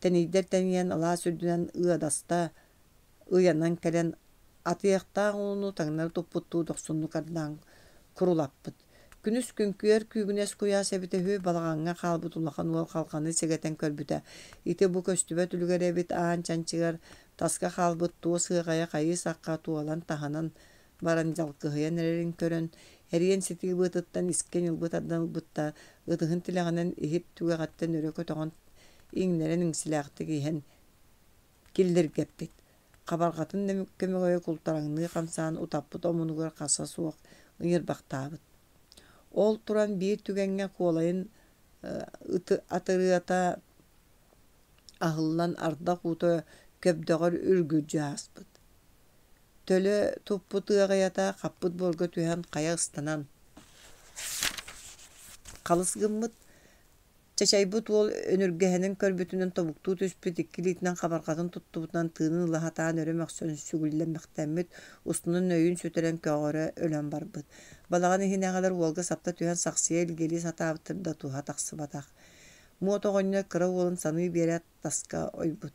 тэнийдэр тэнийэн алаас үрдүнэн ыадаста ыйанан кэлэн, атыйахтаах ууну таҥнары туппуттуу дохсуннук ардаан курулаппыт. Күнүс күҥкүйэр күүгүнэс куйаас эбитэ үһү, балаҕаҥҥа хаалбыт улахан уол халҕаны сэгэтэн көрбүтэ. Ити бу көстүбэт үлүгэр эбит аан чанчыгар таска хаалбыт туос ыаҕайа хайыы-сахха туолан таһынан баран дьалкыһыйан эрэрин көрөн, эриэн ситии быатыттан искэ ньылбы тардан ылбыт да, ытыһын тилэҕинэн иһит түгэҕиттэн өрө көтөҕөн иҥнэрэн иҥсилээхтик иһэн киллиргэппит. Хабарҕатын көмөгөйө култараҥныы хамсаан утаппыт омунугар харса суох ыйырбахтаабыт. Ол туран биир түгэҥҥэ куолайын атырыата аһыллан ардах уута көбдөҕөр үргүлдьү ааспыт. Төлө туппут ыаҕайата хаппыт буорга түһэн хайа ыстанан халыс гыммыт. Чачайбыт уол өнүргэһинэн көрбүтүнэн тобуктуу түспүт, икки илиитинэн хабарҕатын туттубутунан тыынын ыла сатаан өрө мөхсөн сүгүллэммэхтэммит, устунан өйүн сүтэрэн көҕөрө өлөн барбыт. Балаҕан иһинээҕилэр уолга сапта түһэн сахсыйа илгиэлии сатаабыттар да туһа тахсыбатах. Муот оҕонньор кыра уолун саныы биэрээт таска ойбут.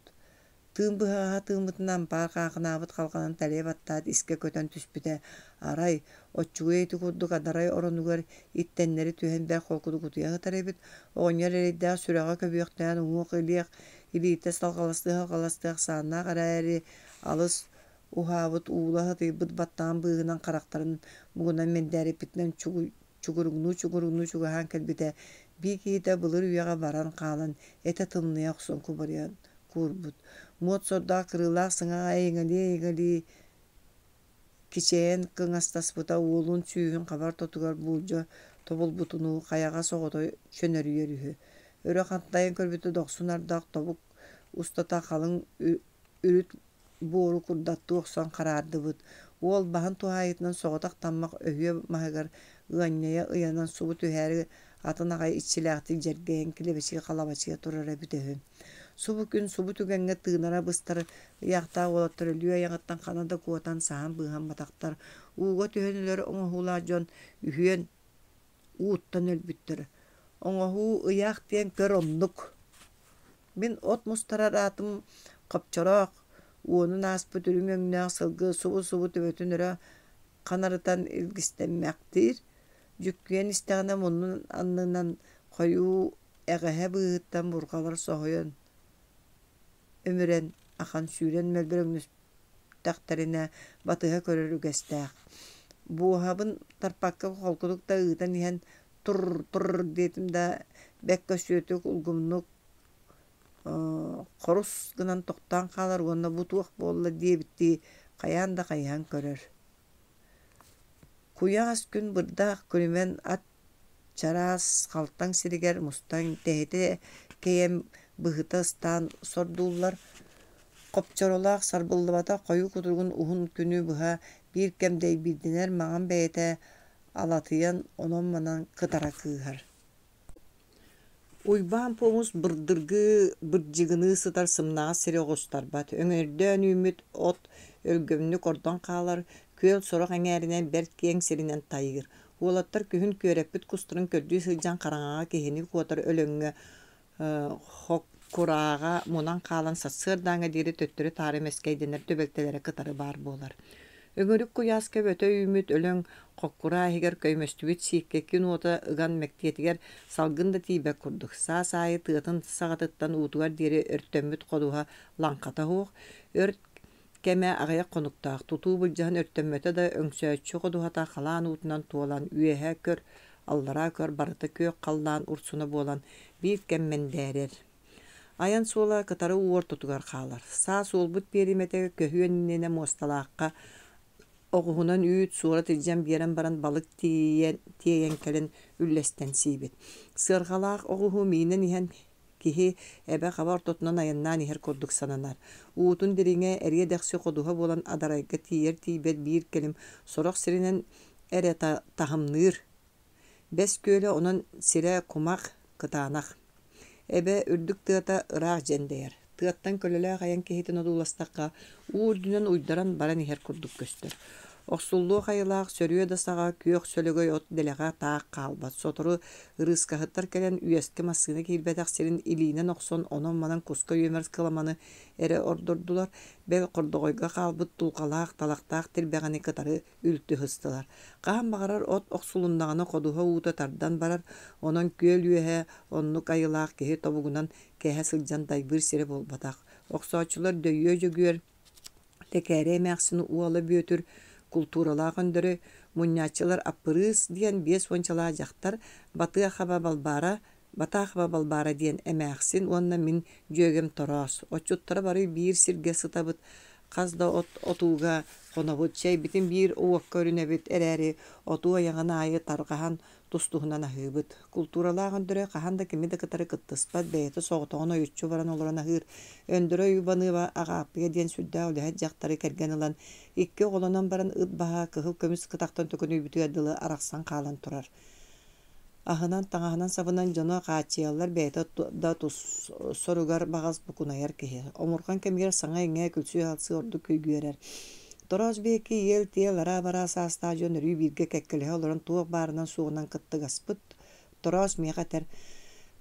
Тыын быһаҕаһа тыыммытынан ампаар хаахынаабыт халҕанын тэлэйэ баттаат искэ көтөн түспүтэ. Арай, оччугуй ити курдук адарай оронугар иттэннэри түһэн бэрт холкутук утуйа сытар эбит. Оҕонньор эрэйдээх сүрэҕэ көбүөхтээн уҥуох-илиэх илиитэ салҕаластыы-салҕаластыы ахсааннаах эрээри алыс уһаабыт уула сытыйбыт баттаҕын быыһынан харахтарын муҥунан мэндээриппитинэн чугуруҥнуу-чугуруҥнуу чугаһаан кэлбитэ, бии киһитэ былыр үйэҕэ баран хаалан, этэ тымныйа охсон кубарыйан куурбут. Муот сордоох кырыылаах сыҥаҕа эйэҥэлии-эйэҥэлии кичэйэн кыҥастаспыта уолун сүүһүн хабар ортотугар буулдьа тобулбутунуу хайаҕас оҕото чөнөрүйэр үһү. Өрө хантайан көрбүтэ дохсун ардах тобук устата халыҥ үрүт буору курдаттыы охсон хараардыбыт. Уол баһын туһаайыытынан соҕотох таммах өһүө маһыгар ыанньайа ыйанан субу түһээри атын аҕай иччилээхтик дьэргэйэн килэбэчигэ-халабачыйа турара эбитэ үһү. Субу күн субу түгэҥҥэ тыынара быстар ыйаахтаах уолаттар өлүү айаҕыттан хана да куотан саһан быыһамматахтар. Ууга түһэн өлөр оҥоһуулаах дьон үһүөн ууттан өлбүттэр. Оҥоһуу ыйаах диэн көр оннук. Мин от мустарар аатым Хопчороох, уонун ааспыт үрүҥ өҥнөөх сылгы субу-субу төбөтүн өрө ханарытан илгистэммэхтиир, дьүккүйэн истэҕинэ муннун аннынан хойуу эҕэһэ быыһыттан бурҕалар соһуйан өмүрэн ахан сүүрэн мөлбөрөҥнөстөхтөрүнэ батыһа көрөр үгэстээх. Буоһабын тарпакка холкутук да ыытан иһэн тур-тур диэтим да бэккэ сүөтүк улгумнук хорус гынан тохтоон хаалар уонна бу туох буолла диэбиттии хайаан да хайыһан көрөр. Куйаас күн бырдаах күлүмэн ат чараас халтаҥ сиригэр мустан тэһитэ кэйэн быһыта ыстаан сордууллар. Хопчоролоох сарбыллыбатах хойуу кутуругун уһун күнү быһа биир кэм дэйбиирдэнэр маҥан бэйэтэ алатыйан онон-манан кытара кыыһар. Уйбаан Пуомус бырдыргыы бырдьыгыныы сытар сымнаҕас сири оҕустарбат, өҥөрдөөн үүммүт от өлгөмнүк ордон хаалар, күөл сорох эҥээринэн бэрт киэҥ сиринэн тайыыр. Уолаттар күһүн күөрэппит кустарын көрдүү сылдьан хараҥаҕа киһини куотар өлөҥҥө Хоккурааҕа мунан хаалан сарсыардааҥҥа диэри төттөрү-таары мэскэйдэнэр түбэлтэлэрэ кытары баар буолар. Өҥүрүк куйааска бөтө үүммүт өлөҥ хоккураа иһигэр көймөстүбүт сииккэ күн уота ыган мэктиэтигэр салгын да тиийбэт курдук, саас аайы тыатын саҕатыттан уутугар диэри өртөммүт ходуһа лаҥхата суох, өрт кэмэ аҕыйах хонуктаах, тутуу былдьаһан өртөммөтө да өҥсөөччү ходуһата халаан уутунан туолан үөһэ көр, аллараа көр барыта күөх халлаан урсуна буолан биир кэм мэндээрэр. Айан суола кытары уу ортотугар хаалар. Саас уолбут пиэримэтэ көһүөн иннинэ муосталаахха оҕуһунан үүт, суорат илдьэн биэрэн баран балык тиийэн, тиэйэн кэлэн үллэстэн сиибит. Сыарҕалаах оҕуһу миинэн иһэн киһи эбэ-хаба ортотунан айаннаан иһэр курдук сананар. Уутун дириҥэ эриэ-дэхси ходуһа буолан адарайга тиийэр-тиийбэт биир кэлим сорох сиринэн эрэ таһымныыр. Бэс күөлэ онон сирэ кумах, кытаанах. Эбэ үрдүк тыата ыраах дьэндэйэр. Тыаттан көлөлөөх айан киһитин одууластахха, уу үрдүнэн уйдаран баран иһэр курдук көстөр. Охсуллуох айылаах сөрүө да саҕа күөх сөлөгөй от дэлэҕэ таах хаалбат. Сотору ырыыскаһыттар кэлэн үөскэ массыына киирбэтэх сирин илиинэн охсон онон-манан куска үөмэр кыламаны эрэ ордордулар, бэл хордоҕойго хаалбыт дулҕалаах, талахтаах тирбэҕэни кытары үлтү сыстылар. Хаһан баҕарар от охсулуннаҕына ходуһа уута тардан барар, онон күөл үөһэ оннук айылаах киһи тобугунан кэһэ сылдьан дайбыыр сирэ буолбатах. Охсооччулар Дөйүө Дьөгүөр, Лэкээрэ эмээхсин уола Бүөтүр, култууралаах Өндөрөй, мунньааччылар Аппырыыс диэн биэс уончалаах дьахтар, Батыахаба Балбаара, Батаахаба Балбаара диэн эмээхсин уонна мин дьүөгэм Тороос. Отчуттара бары биир сиргэ сытабыт, хас да от отууга хонобут, чэйбитин биир уокка өрүнэбит эрээри, отуу айаҕын аайы тарҕаһан тус-туһунан аһыыбыт. Култууралаах Өндөрөй хаһан да кими да кытары кыттыспат, бэйэтэ соҕотоҕун ойуччу баран олорон аһыыр. Өндөрөй Уйбаныаба Аҕааппыйа диэн сүрдээх үлэһит дьахтары кэргэн ылан, икки оҕолонон баран ыт баһа кыһыл көмүс кытахтан төкүнүйбүтүгэр дылы арахсан хаалан турар. Аһынан, таҥаһынан-сабынан дьоно хааччыйаллар, бэйэтэ да тус соругар баҕас букунайар киһи. Омурҕан кэмигэр саҥа-иҥэ, күлсүү-халсыы ордук күйгүөрэр. Тороос биэки иэл-тиэл араа-бараа саастаах дьон өрүү бииргэ кэккэлэһэ олорон туох баарынан-суоҕунан кыттыгаспыт. Тороос миэхэ этэр: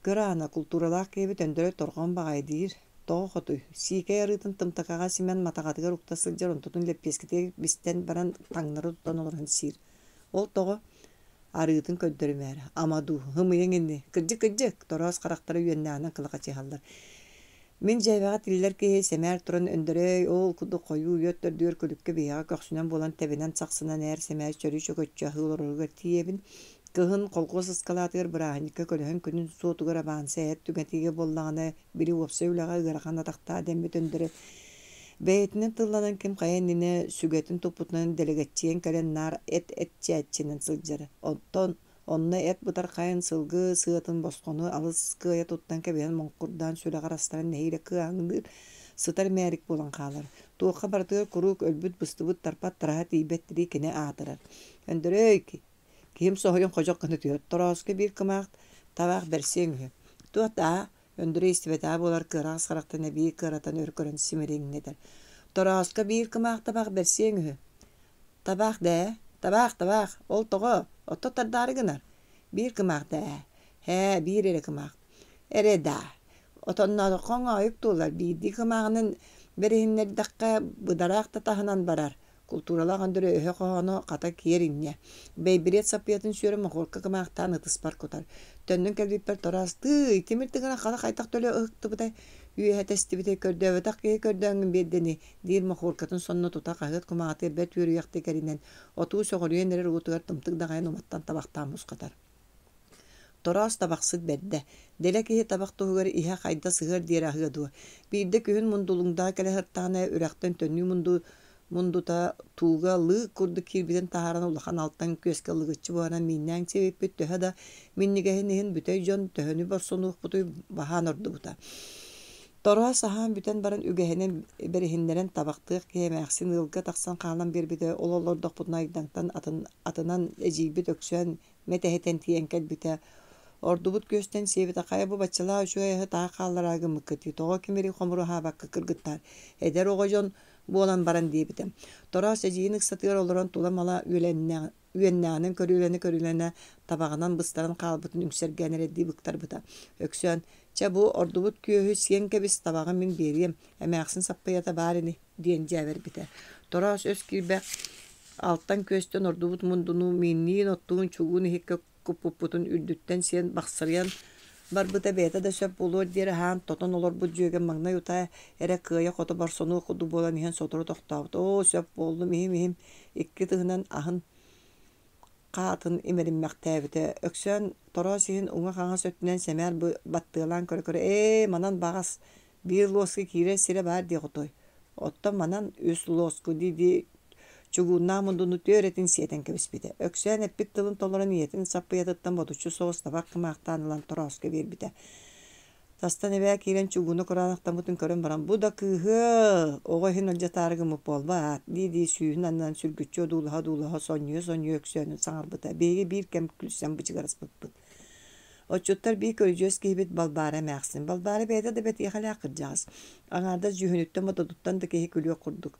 «Көр Аана, култууралаах киһибит Өндөрөй торҕон баҕайы диир. Тоҕо хотуй, сиикэй арыытын тымтакаҕа симэн матаҕатыгар укта сылдьар онтутун лэппиэскэтигэр бистэн баран таҥнары тутан олорон сиир. Ол тоҕо? Арыытын көрдөрүмээр, ама дуу, ымыйыҥ ини, кырдьык-кырдьык, тороос харахтара үөннээҕинэн кылахачыһаллар. Мин дьээбэҕэ тиллэр киһи сэмээр туран Өндөрөй ол курдук хойуу үөт төрдүгэр күлүккэ биһиэхэ көхсүнэн буолан тэбинэн сахсынан ээр-сэмээр чөрү-чөкөччү аһыы олороругар тиийэбин. Кыһын колхуос ыскалаатыгар бырааһынньыкка көлөһөн күнүн суотугар абаанса эт түҥэтиигэ буоллаҕына, били уопсай үлэҕэ ыарахан атахтаах дэммит Өндөрөй бэйэтинэн тылланан ким хайа иннинэ сүгэтин туппутунан дэлэгэччийэн кэлэн наар эт этчээччинэн сылдьара. Оттон онно эт бытархайын, сылгы сыатын босхону алыс кыайа туттан кэбиһэн моҥкурдаан сүрэҕэр астаран нэһиилэ кыаһаҥныыр, сытар мээрик буолан хаалар. Туохха барытыгар куруук өлбүт-быстыбыт тарпат тараһа тиийбэт тирии кини аатырар. Өндөрөй, киһим соһуйан ходьох гына түһэр, торооско биир кымаах табаах бэрсиэҥ үһү. Туох даа, Өндөрөй истибэтэҕэ буолар кыараҕас харахтан эбии кыаратан өр көрөн симириҥнэтэр. Торооско биир кымаах табаах бэрсиэҥ үһү. Табаах дээ, табаах, табаах, ол тоҕо, отто тардаары гынар. Биир кымаах дээ, һээ, биир эрэ кымаах. Эрэ даа. Отонноотоххо оҥоойук туолар, биирдии кымааҕынан бэриһиннэрдэххэ, быдараах да таһынан барар. Култууралаах Өндөрөй өһө хоһооно хата киэр инньэ. Бэйбириэт саппыйатын сүөрэ мохуорка кымаахтаан ытыспар кутар. Төннөн кэлбиппэр Тороос «Тыый, тимир тыгына хара хайдах төлө ыһыктыбытай, үөһэ тэстибитэй, көрдөөбөтөх киһи көрдөөҥҥүн биэрдэ ини» диир мохуоркатын сонно тута хаһыат кумааҕытыгар бэрт үөрүйэхтик эринэн, отуу сөҕүрүйэн эрэр уотугар тымтык даҕайан уматтан табахтаан бусхатар. Тороос табахсыт бэрдэ, дэлэ киһи табах туһугар иһэ хайда сыһыар диэри аһыа дуо, биирдэ күһүн Мундулуҥдаҕа кэлэ сырыттаҕына үрэхтэн төннүү мунду мундута тууга лыык курдук киирбитин таһааран улахан алтан күөскэ лыгыччы буһаран мииннээн сиэбиппит төһө да минньигэһин иһин бүтэй дьон төһөнү борсонуохпутуй баһаан ордубута. Тороос аһаан бүтэн баран үгэһинэн бэриһиннэрэн табахтыах киһи эмээхсин ыалга тахсан хаалан биэрбитэ, ол олордохпутуна Айдаҥтан атын атынан эдьиийбит Өксөөн мэтэһитэн тиийэн кэлбитэ. Ордубут күөстэн сиэбитэ хайа бу баччалаах үчүгэй аһы таах хааллараа гыммыккытый, тоҕо кимири хомуруһаабакка кыргыттаар, эдэр оҕо дьон буолан баран диэбитэ. Тороос эдьиийин ыксатыгар олорон тула-мала үөннээҕинэн көрүлэнэ-көрүлэнэ табаҕынан быстаран хаалбытын үҥсэргээн эрэйдии быктарбыта. Өксөөн, чэ бу ордубут күөһү сиэн кэбис, табаҕын мин биэриэм, эмээхсин саппыйата баар ини диэн дьээбэрбитэ. Тороос өс киирбэх алтан күөстэн ордубут мундуну миинниин оттуун чугуун иһиккэ куппуппутун үрдүттэн сиэн бахсырыйан барбыта бэйэтэ да сөп буолуор диэри аһаан тотон олорбут дьүөгэм маҥнай утаа эрэ кыайа-хото борсонуох курдук буолан иһэн сотору тохтообут. Оо, сөп буоллум, иһим-иһим икки тыһынан аһын хаатын имэриммэхтээбитэ. Өксөөн тороос иһин уҥа-хаҥас өттүнэн сэмээр баттыалаан көрө-көрө, «Ээ, манан баҕас биир луоска киирэр сирэ баар диэх отой. Оттон манан үс луоску» дии-дии чугууннаах мундуну түөрэтин сиэтэн кэбиспитэ. Өксөөн эппит тылын толорон ийэтин саппыйатыттан ботуччу соҕус табах кымаахтаан ылан торооско биэрбитэ. Тастан эбээ киирэн чугууну кураанахтаммытын көрөн баран, «Бу да кыыһы, оҕо иһин алдьатаары гыммыт буолбаат» дии-дии сүүһүн аннынан сүргүччү одуулаһа-одуулаһа сонньуйа-сонньуйа Өксөөнүн саҥарбыта. Биһиги биир кэм күлсэн бычыгыраспыппыт. Отчуттар биир көрүдьүөс киһибит Балбаара эмээхсин. Балбаара бэйэтэ да бэтиэхэлээх кырдьаҕас. Аҥаардас дьүһүнүттэн-бодотуттан да киһи күлүөх курдук.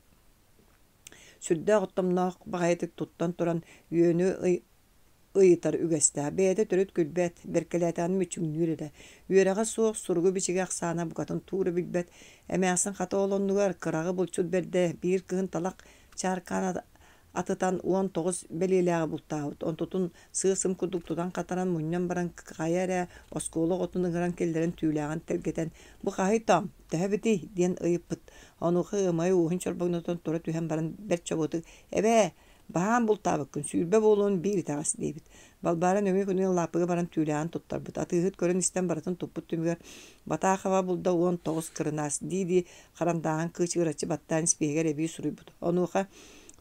Сүрдээх оттомноох баҕайытык туттан туран үөнү ыйытар үгэстээх. Бэйэтэ төрүт күлбэт, бэркэлээтэҕинэ мүччүҥнүүр эрэ. Үөрэҕэ суох, суругу-бичиги ахсаана букатын туура билбэт. Эмээхсин хата ол оннугар кыраҕы булчут бэрдэ, биир кыһын талах чааркаан атытан 19 бэлиэлээҕи бултаабыт. Онтутун сыа-сым курдук тутан-хатаран мунньан баран хайа эрэ оскуола оҕотун ыҥыран киллэрэн түүлээҕин тэлгэтэн «Бу хаһый тоом, төһө эбитий?» диэн ыйыппыт. Онуоха ыамайы уоһун чорбоҥнотон тура түһэн баран бэрт чобуотук «Эбээ, Баһаам бултаабыккын, 20 буолуон биир итэҕэс диэбит. Балбаара нөҥүө күнүгэр лааппыга баран түүлээҕин туттарбыт. Атыыһыт көрөн-истэн барытын туппут түмүгэр Батаахаба булда 19 кырынаас дии-дии харандааһын кыычыгыраччы баттаан испииһэгэр эбии суруйбут. Онуоха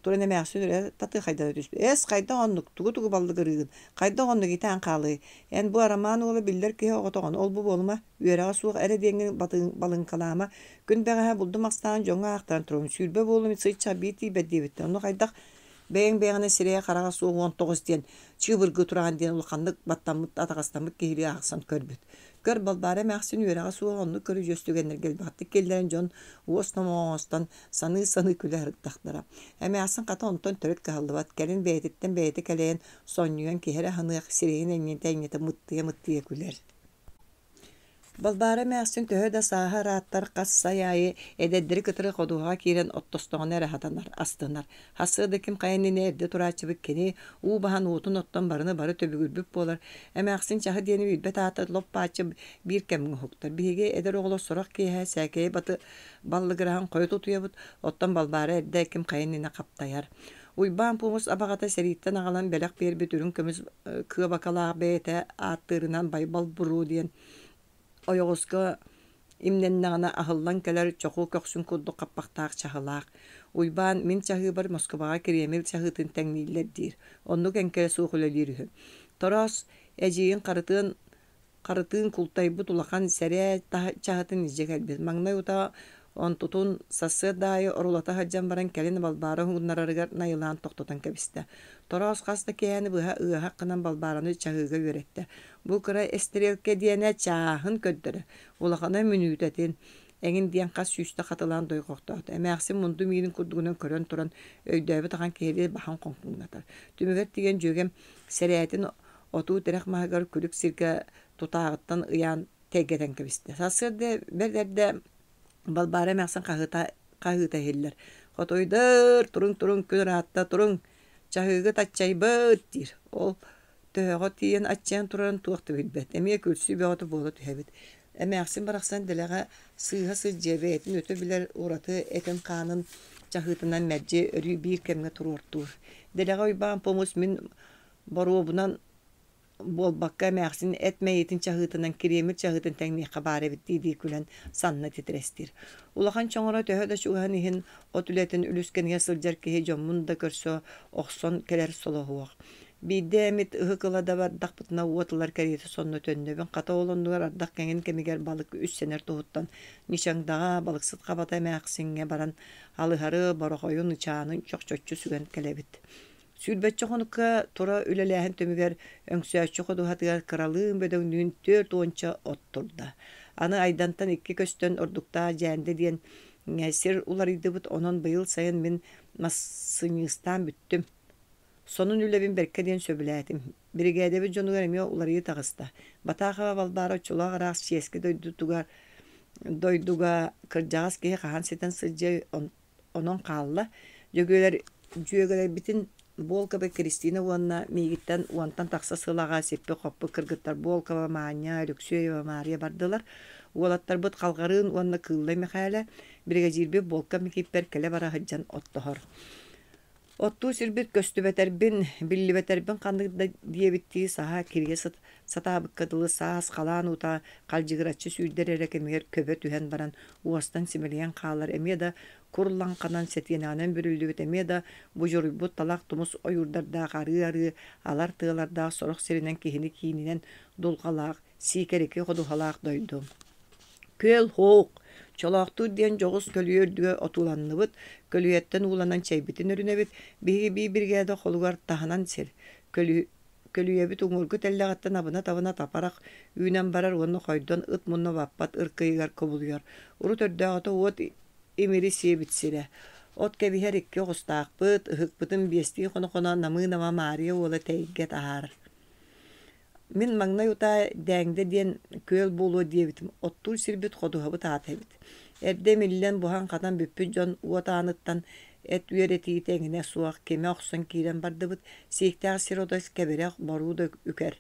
туран эмээхсин өрө татыахайдана түспүт. «Эс, хайдах оннук, тугу-тугу баллыгырыыгын, хайдах оннук итаан хаалыай? Эн бу Арамаан уола биллэр киһи оҕотоҕун, ол-бу буолума, үөрэҕэ суох эрэ диэҥҥин балыҥкалаама, күн бэҕэһээ булдум ахсаан дьоҥҥо аахтаран турабын, 20 буоллум сыччах биир тиийбэт диэбиттэр, ону хайдах бэйэҥ бэйэҕинэн сирэйэ-хараҕа суох 19 диэн чыыбыргыы тураҕын диэн улаханнык баттаммыт, атаҕастаммыт киһилии аахсан көрбүт. Көр, Балбаара эмээхсин үөрэҕэ суох оннук көрүдьүөс түгэннэргэ элбэхтик киллэрэн дьон уос номоҕо оҥостон саныы-саныы күлэ сырыттахтара. Эмээхсин хата онтон төрүт кыһаллыбат, кэлин бэйэтиттэн бэйэтэ кэлэйэн, сонньуйан киһи эрэ аһыныах, сирэйин энньэтэ-энньэтэ мыттыйа-мыттыйа күлэр. Балбаара эмээхсин төһө да сааһа ырааттар, хас сай аайы эдэрдэри кытары ходуһаҕа киирэн оттостоҕуна эрэ сатанар, астынар. Сарсыарда ким хайа иннинэ эрдэ турааччыбыт кини, уу баһан уотун оттон барыны бары түбүгүрбүт буолар. Эмээхсин чаһы диэни билбэт аата лоп-бааччы биир кэмҥэ уһуктар. Биһиги эдэр оҕолор сорох киэһэ сээкэйи баты баллыгыраһан хойут утуйабыт, оттон Балбаара эрдэ ким хайа иннинэ хаптайар. Уйбаан Пуомус абаҕата сэрииттэн аҕалан бэлэх биэрбит үрүҥ көмүс кыабакалаах бэйэтэ ааттыырынан Байбал Буруо диэн ойоҕоско имнэннэҕинэ аһыллан кэлэр чоху көхсүн курдук хаппахтаах чаһылаах. Уйбаан мин чаһыыбар Москубаҕа Кириэмил чаһыытын тэҥнииллэр диир. Оннук эҥкилэ суох үлэлиир үһү. Тороос эдьиийин Харытыан Харытыын култайбыт улахан сэрээ чаһытын илдьэ кэлбит. Маҥнай утаа онтутун сарсыарда аайы орулата сылдьан баран кэлин Балбаара уһугуннарарыгар найылаан тохтотон кэбистэ. Тороос хас да киэһэни быһа ыаһах гынан Балбаараны чаһыыга үөрэттэ. Бу кыра эстириэлкэ диэнэ чааһын көрдөрө, улахана мүнүүтэтин эҥин диэн хас сүүстэ хатылаан дойҕохтоото. Эмээхсин мунду миинин курдугунан көрөн туран өйдөөбүт ахан киһилии баһын хоҥкуҥнатар. Түмүгэр тиийэн дьүөгэм сэрээтин отуу тирэх маһыгар күлүк сиргэ тутааҕыттан ыйаан Тэйгэтэн кэбистэ. Сарсыарда бэрт эрдэ Балбаара эмээхсин хаһыыта хаһыыта иһиллэр: «Хотуйдаар, туруҥ-туруҥ, күн ыраатта, туруҥ, чаһыыгыт аччайбыт» диир. Ол төһөҕө тиийэн аччайан турарын туох да билбэт. Эмиэ күлсүү бөҕөтө буола түһэбит. Эмээхсин барахсан дэлэҕэ сыыһа сылдьыа бэйэтин өтө билэр ураты этин-хаанын чаһыытынан мэлдьи өрүү биир кэмҥэ туруортуур. Дэлэҕэ Уйбаан Помус мин боруобунан буолбакка эмээхсин эт мэйиитин чаһыытынан кириэмил чаһыытын тэҥниэххэ баар эбит дии-дии күлэн санна титирэстиир. Улахан чоҥоро төһө да чугаһын иһин от үлэтин үлүскэнигэр сылдьар киһи дьоммун да көрсө охсон кэлэр солоһуох. Биирдэ эмит ыһык ыла да бардахпытына уот ылар кэриэтэ сонно төннөбүн. Хата ол оннугар ардах кэҥин кэмигэр балык үссэнэр туһуттан Ньычаҥдаҕа балыксыт хабата эмээхсиҥҥэ баран алыһары, борохойун, ычаанын чохчоччу сүгэн кэлэбит. Сүүрбэччэ хонукка тура үлэлээһин түмүгэр Өҥсөөччү ходуһатыгар кыралыын-бөдөҥнүүн түөрт уонча от турда. Аны Айдантан икки көстөн ордуктаах Дьээндэ диэн сир уларыйдыбыт, онон быйыл сайын мин массыньыыстаан бүттүм. Сонун үлэбин бэркэ диэн сөбүлээтим. Биригээдэбит дьонугар эмиэ уларыйыы таҕыста. Батаахаба Балбаара оччолоох ыраах чиэски дойдутугар дойдуга кырдьаҕас киһи хаһан ситэн сылдьыай онон хаалла. Дьөгүөлэр дьүөгэлэрбитин Буолкаба Кристина уонна миигиттэн уонтан тахса сыл аҕа сиппит-хоппут кыргыттар Буолкаба Маня, Алексеева Маарыйа бардылар. Уолаттарбыт Халҕарыын уонна Кыыллай Мэхээлэ, биригэдьиирбит Буолка Микииппэр кэлэ-бара сылдьан оттоһор. Оттуу сирбит көстүбэтэрбин, биллибэтэрбин ханнык да диэбиттии саһа кирийэ сатаабыкка дылы саас халаан уута халдьыгыраччы сүүрдэр эрэ кэмигэр көбө түһэн баран уостан симэлийэн хаалар эмиэ да кур лаҥханан сэтиэнэҕинэн бүрүллүбүт эмиэ да будьуруйбут талах тумус ойуурдардаах арыы-арыы алар тыалардаах сорох сиринэн киһини киининэн дулҕалаах сиикэрики ходуһалаах дойду. Күөл һуох, Чолоохтуур диэн дьоҕус көлүйэ үрдүгэр отууланныбыт, көлүйэттэн ууланан чэйбитин өрүнэбит, биһиги биир биригээдэ холугар таһынан сир, көлүйэбит уҥуоргу тэллэҕиттэн абына-табына тапарах үүнэн барар уонна хойдон ыт мунна баппат ыркыйыгар кубулуйар. Урут өрдөөҕүтэ уот имири сиэбит сирэ. От кэбиһэр икки оҕустаахпыт, ыһыкпытын биэстии хоно-хоно Намыынама Маарыйа уола тэйгэ таһаарар. Мин маҥнай утаа Дээҥдэ диэн күөл буолуо диэбитим, оттуур сирбит ходуһабыт аата эбит. Эрдэ имиллэн, буһан-хатан бүппүт дьон уот ааныттан эт үөрэтиитэ эҥинэ суох кимэ охсон киирэн бардыбыт, сииктээх сир ото кэбирэх, боруу да үкэр.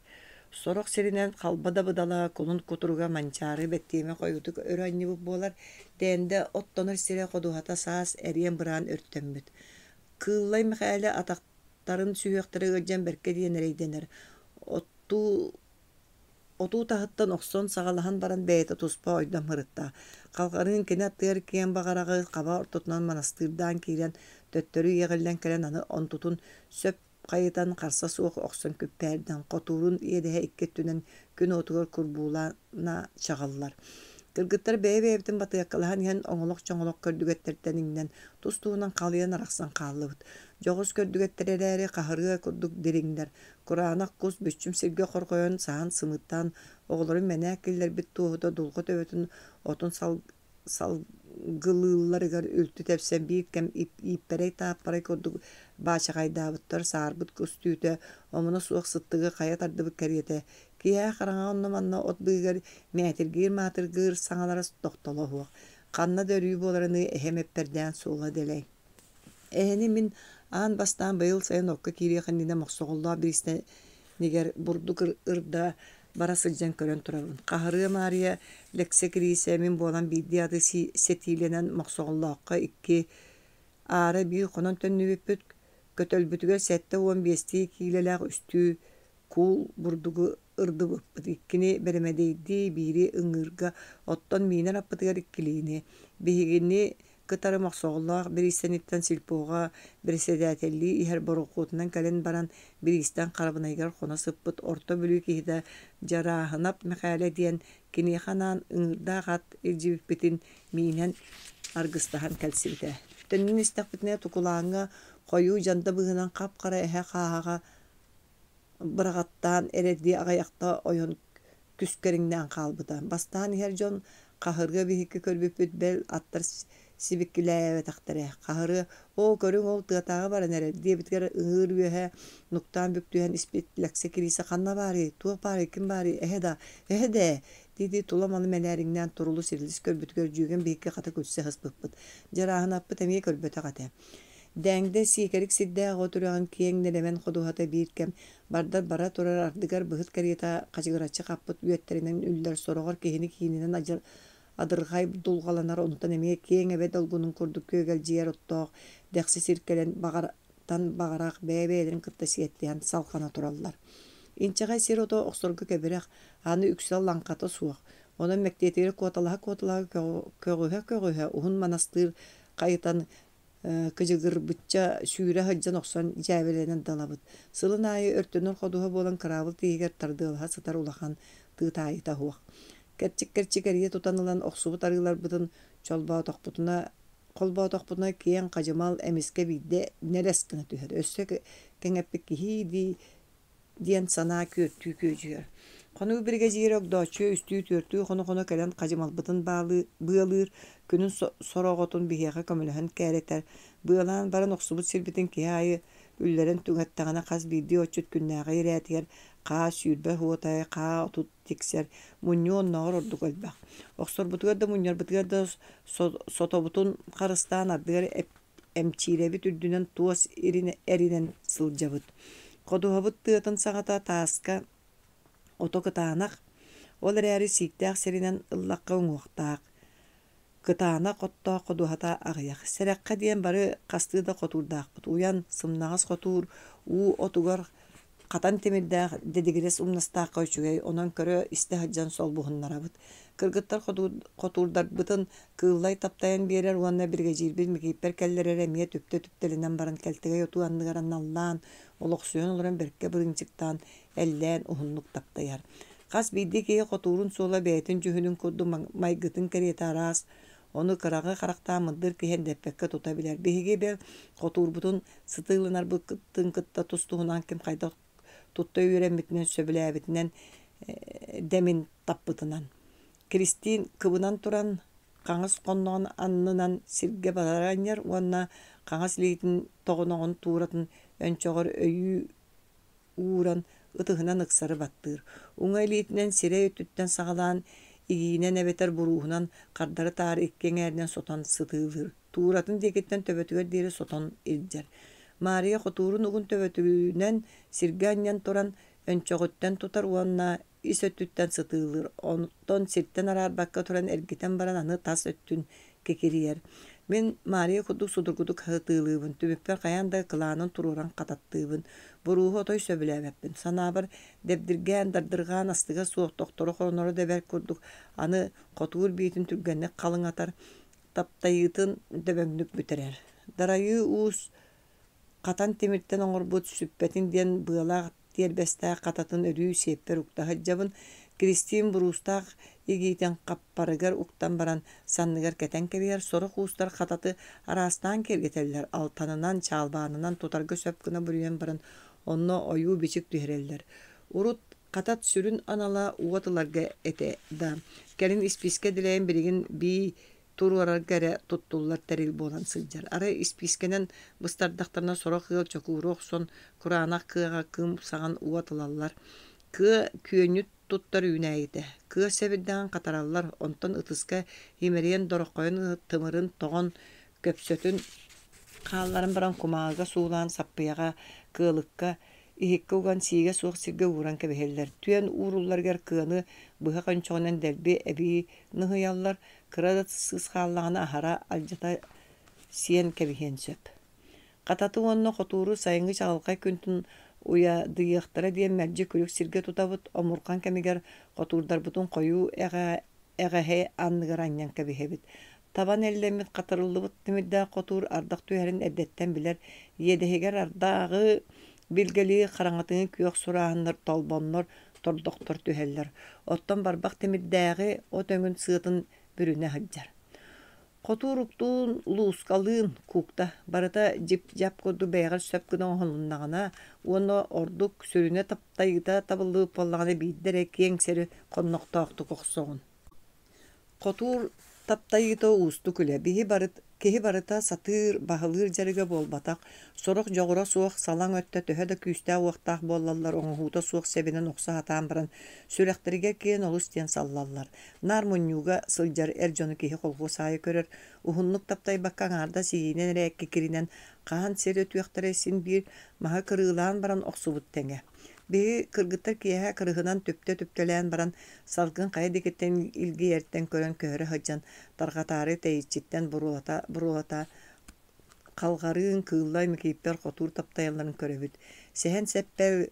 Сорох сиринэн халба да быдала, кулун кутуруга манчаары бэттиэмэ хойуутук өрө анньыбыт буолар, Дээндэ оттонор сирэ ходуһата саас эриэн-быраан өртөммүт. Кыыллай Мэхээлэ атах тарын сүһүөхтэрэ ыалдьан бэркэ диэн эрэйдэнэр. Оттуу отуу таһыттан охсон саҕалаһан баран бэйэтэ туспа ойдом сырытта. Халҕарыын кини аттыгар киэҥ баҕараҕы хаба ортотунан манастыырдаан киирэн төттөрү иэҕиллэн кэлэн аны онтутун сөп хайытан харса суох охсон күппээрдэн хотуурун иэдэһэ икки өттүнэн күн уотугар курбуулана чаҕыллар. Кыргыттар бэйэ-бэйэбитин батыаккалаһан иһэн оҥолох-чоҥолох көрдүгэттэртэн иҥнэн тус-туһунан халыйан арахсан хааллыбыт. Дьоҕус көрдүгэттэр эрээри хаһырыа курдук дириҥнэр, кураанах кус бүччүм сиргэ хорҕойон саһан сымыыттаан оҕолорун мэнээк киллэрбит туоһута дулҕа төбөтүн отун салгылыылларыгар үлтү тэпсэн биир кэм ииппэрэй-тааппарай курдук баачаҕайдаабыттар саарбыт кус түүтэ омуна суох сыттыгы хайа тардыбыт кэриэтэ киэһэ хараҥа онно-манна от быыһыгар мээтиргиир-маатыргыыр саҥалара тохтоло суох ханна да өрүү буоларыныы эһэм эппэрдээн суола дэлэй Эһэни мин аан бастаан быйыл сайын окко киириэх иннинэ Мохсоҕоллоох бириистэнигэр бурдук ырда бара сылдьан көрөн турабын. Хаһырыа Маарыйа, Лэксэ Кириисэ мин буолан биирдии аты сэтиилэнэн Мохсоҕоллооххо икки аара биир хонон төннүбүппүт. Көтөлбүтүгэр 75-тии киилэлээх үстүү куул бурдугу ырдыбыппыт иккини бэрэмэдэйдии, биири ыҥыырга, оттон миинэр аппытыгар иккилиини. Биһигини кытары Мохсоҕоллоох бириистэниттэн сельпоҕа бэрэссэдээтэллии иһэр борохуотунан кэлэн баран бириистэн харабынайыгар хоно сыппыт Орто Бүлүү киһитэ Дьарааһынап Мэхээлэ диэн киниэхэ анаан ыҥыырдаах ат илдьибиппитин миинэн аргыстаһан кэлсибитэ. Төннөн истэхпитинэ Тукулааҥҥа хойуу дьанда быыһынан хап-хара эһэ хааһаҕа быраҕаттаан эрэрдии аҕыйахта ойон күскэриҥнээн хаалбыта. Бастаан иһэр дьон Хаһырыа биһикки көрбүппүт бэл аттар сибикилээбэтэхтэрэ. Хаһырыа «Оо, көрүҥ, ол тыатааҕы баран эрэр» диэбитигэр ыҥыыр үөһэ нуктаан бүк түһэн испит Лэксэ Кириисэ «Ханна баарый? Туох баарый? Ким баарый? Эһэ да, эһэ да ээ» Дии-дии тула-малы мэлээриҥнээн турулус-ирилис көрбүтүгэр дьүөгэм биһикки хата күлсэ сыспыппыт. Дьарааһынаппыт эмиэ көрбөтөх этэ. Дээҥдэ сиикэрик сирдээх от үрэҕин киэҥ нэлэмэн ходуһата биир кэм бардар бара турар ардыгар быһыт кэриэтэ хачыгыраччы хаппыт үөттэринэн үллэр сороҕор киһини киининэн адырҕай дулҕаланар онтон эмиэ киэҥ эбэ долгунун курдук күөгэлдьийэр оттоох дэхси сир кэлэн баҕартан баҕарах бэйэ-бэйэлэрин кытта сиэттиһэн салҕана тураллар. Инчэҕэй сир ото охсорго кэбирэх, аны үксэ лаҥхата суох. Онон мэктиэтигэр куоталаһа-куоталаһа көҕүһэ-көҕүһэ уһун манастыыр хайытан кыдьыгырбычча сүүрэ сылдьан охсон дьээбэлэнэн да ылабыт. Сылын аайы өртөнөр ходуһа буолан кыраабыл тииһигэр тардыалаһа сытар улахан тыытаайыта суох. Кэрчик-кэрчик эрийэ тутан ылан охсубут арыыларбытын чолбоотохпутуна холбоотохпутуна киэҥ хадьымал эмискэ биирдэ нэлэс гына түһэр. Өссө кэҥэппит киһии дии диэн санаа күөртүү күөдьүйэр. Хонуу биригэдьиирэ Огдооччуйа үстүү-түөртүү хоно-хоно кэлэн хадьымалбытын быалыыр, күнүн сороҕотун биһиэхэ көмөлөһөн кээрэтэр, быалаан баран охсубут сирбитин киһи аайы үллэрэн түҥэттэҕинэ хас биирдии отчут күннээҕи ирээтигэр хаа 20 уотай, хаа 30 тиксэр, мунньуу оннооҕор ордук элбэх. Охсорбутугар да мунньарбытыгар да сотобутун харыстаан ардыгар эмчиирэбит үрдүнэн туос эринэн сылдьабыт. Ходуһабыт тыатын саҕата тааска ото кытаанах, ол эрээри сииктээх сиринэн ыллахха уҥуохтаах. Кытаанах оттоох ходуһата аҕыйах. Сэрэххэ диэн бары хастыы да хотуурдаахпыт. Уйан, сымнаҕас хотуур уу отугар хатан тимирдээх дэдигирэс умнастаахха үчүгэй, онон көрө-истэ сылдьан солбуһуннарабыт. Кыргыттар хотуурдарбытын кыыллай таптайан биэрэр уонна биригэдьиирбит Микииппэр кэллэрэр эмиэ түптэ түптэлэнэн баран кэлтэгэй отуу анныгар аналлаан, олохсуйан олорон бэркэ бырыынчыктаан, эллээн уһуннук таптайар. Хас биирдии киһи хотуурун суола бэйэтин дьүһүнүн курдук майгытын кэриэтэ араас, ону кыраҕы харахтаан мындыр киһи эндэппэккэ тута билэр. Биһиги бэл хотуурбутун сытыыланарбытын кытта тус-туһунан ким хайдах тутта үөрэммитинэн, сөбүлээбитинэн дэмин таппытынан. Киристиин кыбынан туран хаҥас хонноҕун аннынан сиргэ батары анньар уонна хаҥас илиитин тоҕоноҕун тууратын өнчөҕөр өйүү ууран ытыһынан ыксары баттыыр. Уҥа илиитинэн сирэй өттүттэн саҕалаан игиинэн эбэтэр бурууһунан хардары-таары икки эҥээринэн сотон сытыылыыр. Тууратын диэкиттэн төбөтүгэр диэри сотон илдьэр. Маарыйа хотуурун угун төбөтүнэн сиргэ анньан туран өнчөҕүттэн тутар уонна ис өттүттэн сытыылыыр, онтон сиртэн араарбакка туран эргитэн баран аны тас өттүн кикирийэр. Мин Маарыйа курдук судургутук сытыылыыбын, түмүкпэр хайаан да кылаанын туруоран хататтыыбын. Бурууһу отой сөбүлээбэппин. Санаабар, дэбдиргээн, дардырҕаан астыга суох тохторо-хоноро да бэрт курдук, аны хотуур биитин түргэнник халыҥатар, таптайыытын дөбөҥнүк бүтэрэр. Дарайыы уус хатан тимиртэн оҥорбут сүппэтин диэн быалаах тиэрбэстээх хататын өрүү сиэппэр укта сылдьабын. Киристиин буруустаах игиитин хаппарыгар уктан баран санныгар кэтэн кэбиһэр. Сорох уустар хататы араастаан киэргэтэллэр, алтанынан, чаалбаанынан тутарга сөп гына бүрүйэн баран онно ойуу-бичик түһэрэллэр. Урут хатат сүрүн анала уот ыларга этэ да, кэлин испиискэ дэлэйэн билигин бии туруорарга эрэ туттуллар тэрил буолан сылдьар. Арай испиискэнэн быстардахтарына сорох ыал чокууру охсон, кураанах кыаҕа кыым саҕан уот ылаллар. Кыа күөнньүт туттар үүнээйитэ. Кыа сэбирдэҕин хатараллар, онтон ытыска имэрийэн дороххойун тымырын тоҕон, көпсөтүн хаалларан баран кумааҕыга суулаан саппыйаҕа, кыалыкка, иһиккэ уган сиигэ суох сиргэ ууран кэбиһэллэр. Түөн уурулларыгар кыаны быһах өнчөҕүнэн дэлби эбии ныһыйаллар, кыра да сыыс хааллаҕына аһара алдьата сиэн кэбиһиэн сөп. Хататы уонна хотууру сайыҥҥы чаҕылхай күнтэн уйадыйыахтара диэн мэлдьи күлүк сиргэ тутабыт, омурҕан кэмигэр хотуурдарбытын хойуу эҕэһэ анныгар анньан кэбиһэбит. Табан эллэммит хатырыллыбыт тимирдээх хотуур ардах түһэрин эрдэттэн билэр, иэдэһигэр ардааҕы билгэлии хараҥатыҥы күөх сурааһыннар, толбоннор, тордохтор түһэллэр. Оттон барбах тимирдээҕи от өҥүн сыатын бүрүнэ сылдьар. Хотуур уктуун, луускалыын куукта барыта дьип-дьап курдук бэйэҕэр сөп гына оҥоһулуннаҕына уонна ордук сүрүнэ таптайыыта табыллыбыт буоллаҕына биирдэ эрэ киэҥ сири хоннохтоохтук охсоҕун. Хотуур таптайыыта уустук үлэ. Биһи Киһи барыта сатыыр, баһылыыр дьарыга буолбатах, сорох дьоҕура суох салаҥ өттө төһө да күүстээх-уохтаах буоллаллар оҥоһуута суох сэбинэн охсо сатаан баран, сүрэхтэригэр киирэн олус диэн саллаллар. Наар мунньууга сылдьар эр дьону киһи колхуос аайы көрөр, уһуннук таптайбакка аҥаардас иинэн эрэ кикиринэн хаһан сир өтүөхтэрэ син биир маһы кырыылаан баран охсубут тэҥэ. Биһиги кыргыттар киэһэ кырыһынан түптэ-түптэлээн баран, салгын хайа диэкиттэн илгийэриттэн көрөн көһөрө сылдьан, тарҕатаары тэйиччиттэн буруолата-буруолата халҕарыын, кыыллай, микииппэр хотуур таптайалларын көрөбүт. Сэһэн-сэппэл,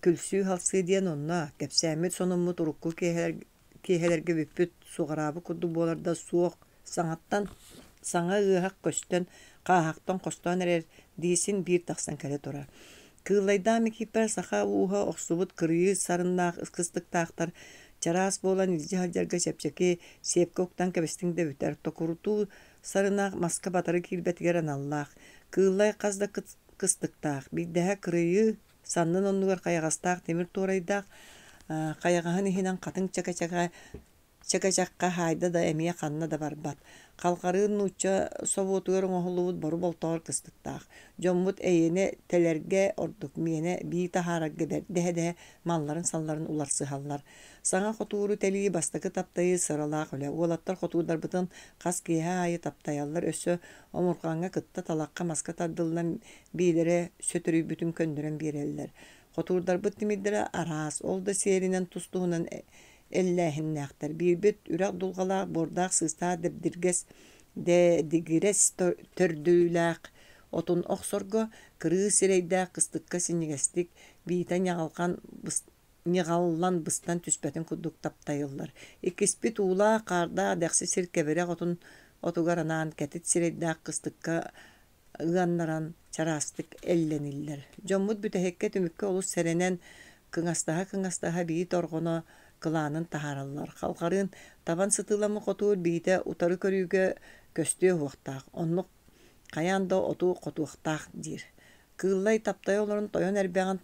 күлсүү-халсыы диэн онно, кэпсээммит сонуммут урукку киэһэлэргэ бүппүт, суҕараабыт курдук буолар да суох, саҥаттан саҥа ыаһах көстөн, хааһахтан хостоон эрэр дии син биир тахсан кэлэ турар. Кыыллайдаах Микииппэр саха ууһа охсубут кырыйыы сарыннаах кыстыктаахтар чараас буолан илдьэ сылдьарга чэпчэки, сиэпкэ уктан кэбистиҥ да бүтэр, токурутуу сарынаах маска батары киирбэтигэр аналлаах. Кыыллай хас да кыстыктаах, биирдэһэ кырыйыы саннын оннугар хайаҕастаах тимир туорайдаах, хайаҕаһын иһинэн хатыҥ чэкэчэкэ Чэкэчэххэ хаайда да эмиэ ханна да барбат. Халҕарыын нуучча собуотугар оҥоһуллубут бору болтоҕор кыстыктаах. Дьоммут эйиэнэ тэлэргэ ордук, миэнэ бии таһаарарга бэрт дэһэ-дэһэ малларын-салларын уларсыһаллар. Саҥа хотууру тэлии бастакы таптайыы сыралаах үлэ. Уолаттар хотуурдарбытын хас киэһэ аайы таптайаллар, өссө омурҕаҥҥа кытта талахха маска тардыллан биилэрэ сөтөрүйбүтүн көннөрөн биэрэллэр. Хотуурдарбыт тимирдэрэ араас, ол да сиэринэн тус-туһунан эллээһиннээхтэр. Биирбит үрэх дулҕалаах, буордаах сыыстаах дэбдиргэс дэдигирэс төрдүлээх отун охсорго, кырыы сирэйдээх кыстыкка синньигэстик, биитэ ньаҕалхан ньыҕаллан быстан түспэтин курдук таптайыллар. Иккиспит уулаах, хаардаах дэхси сир кэбирэх отун отугар анаан кэтит сирэйдээх кыстыкка ыаннаран чараастык эллэниллэр. Дьоммут бүтэһиккэ түмүккэ олус сэрэнэн, кыҥастаһа-кыҥастаһа бии торҕоно кылаанын таһаараллар. Халҕарыын табан сытыыламмыт хотуур биитэ утары көрүүгэ көстүө уһуохтаах, оннук хайаан да оту хотуохтаах диир. Кыыллай таптайа олорон тойон эрбэҕин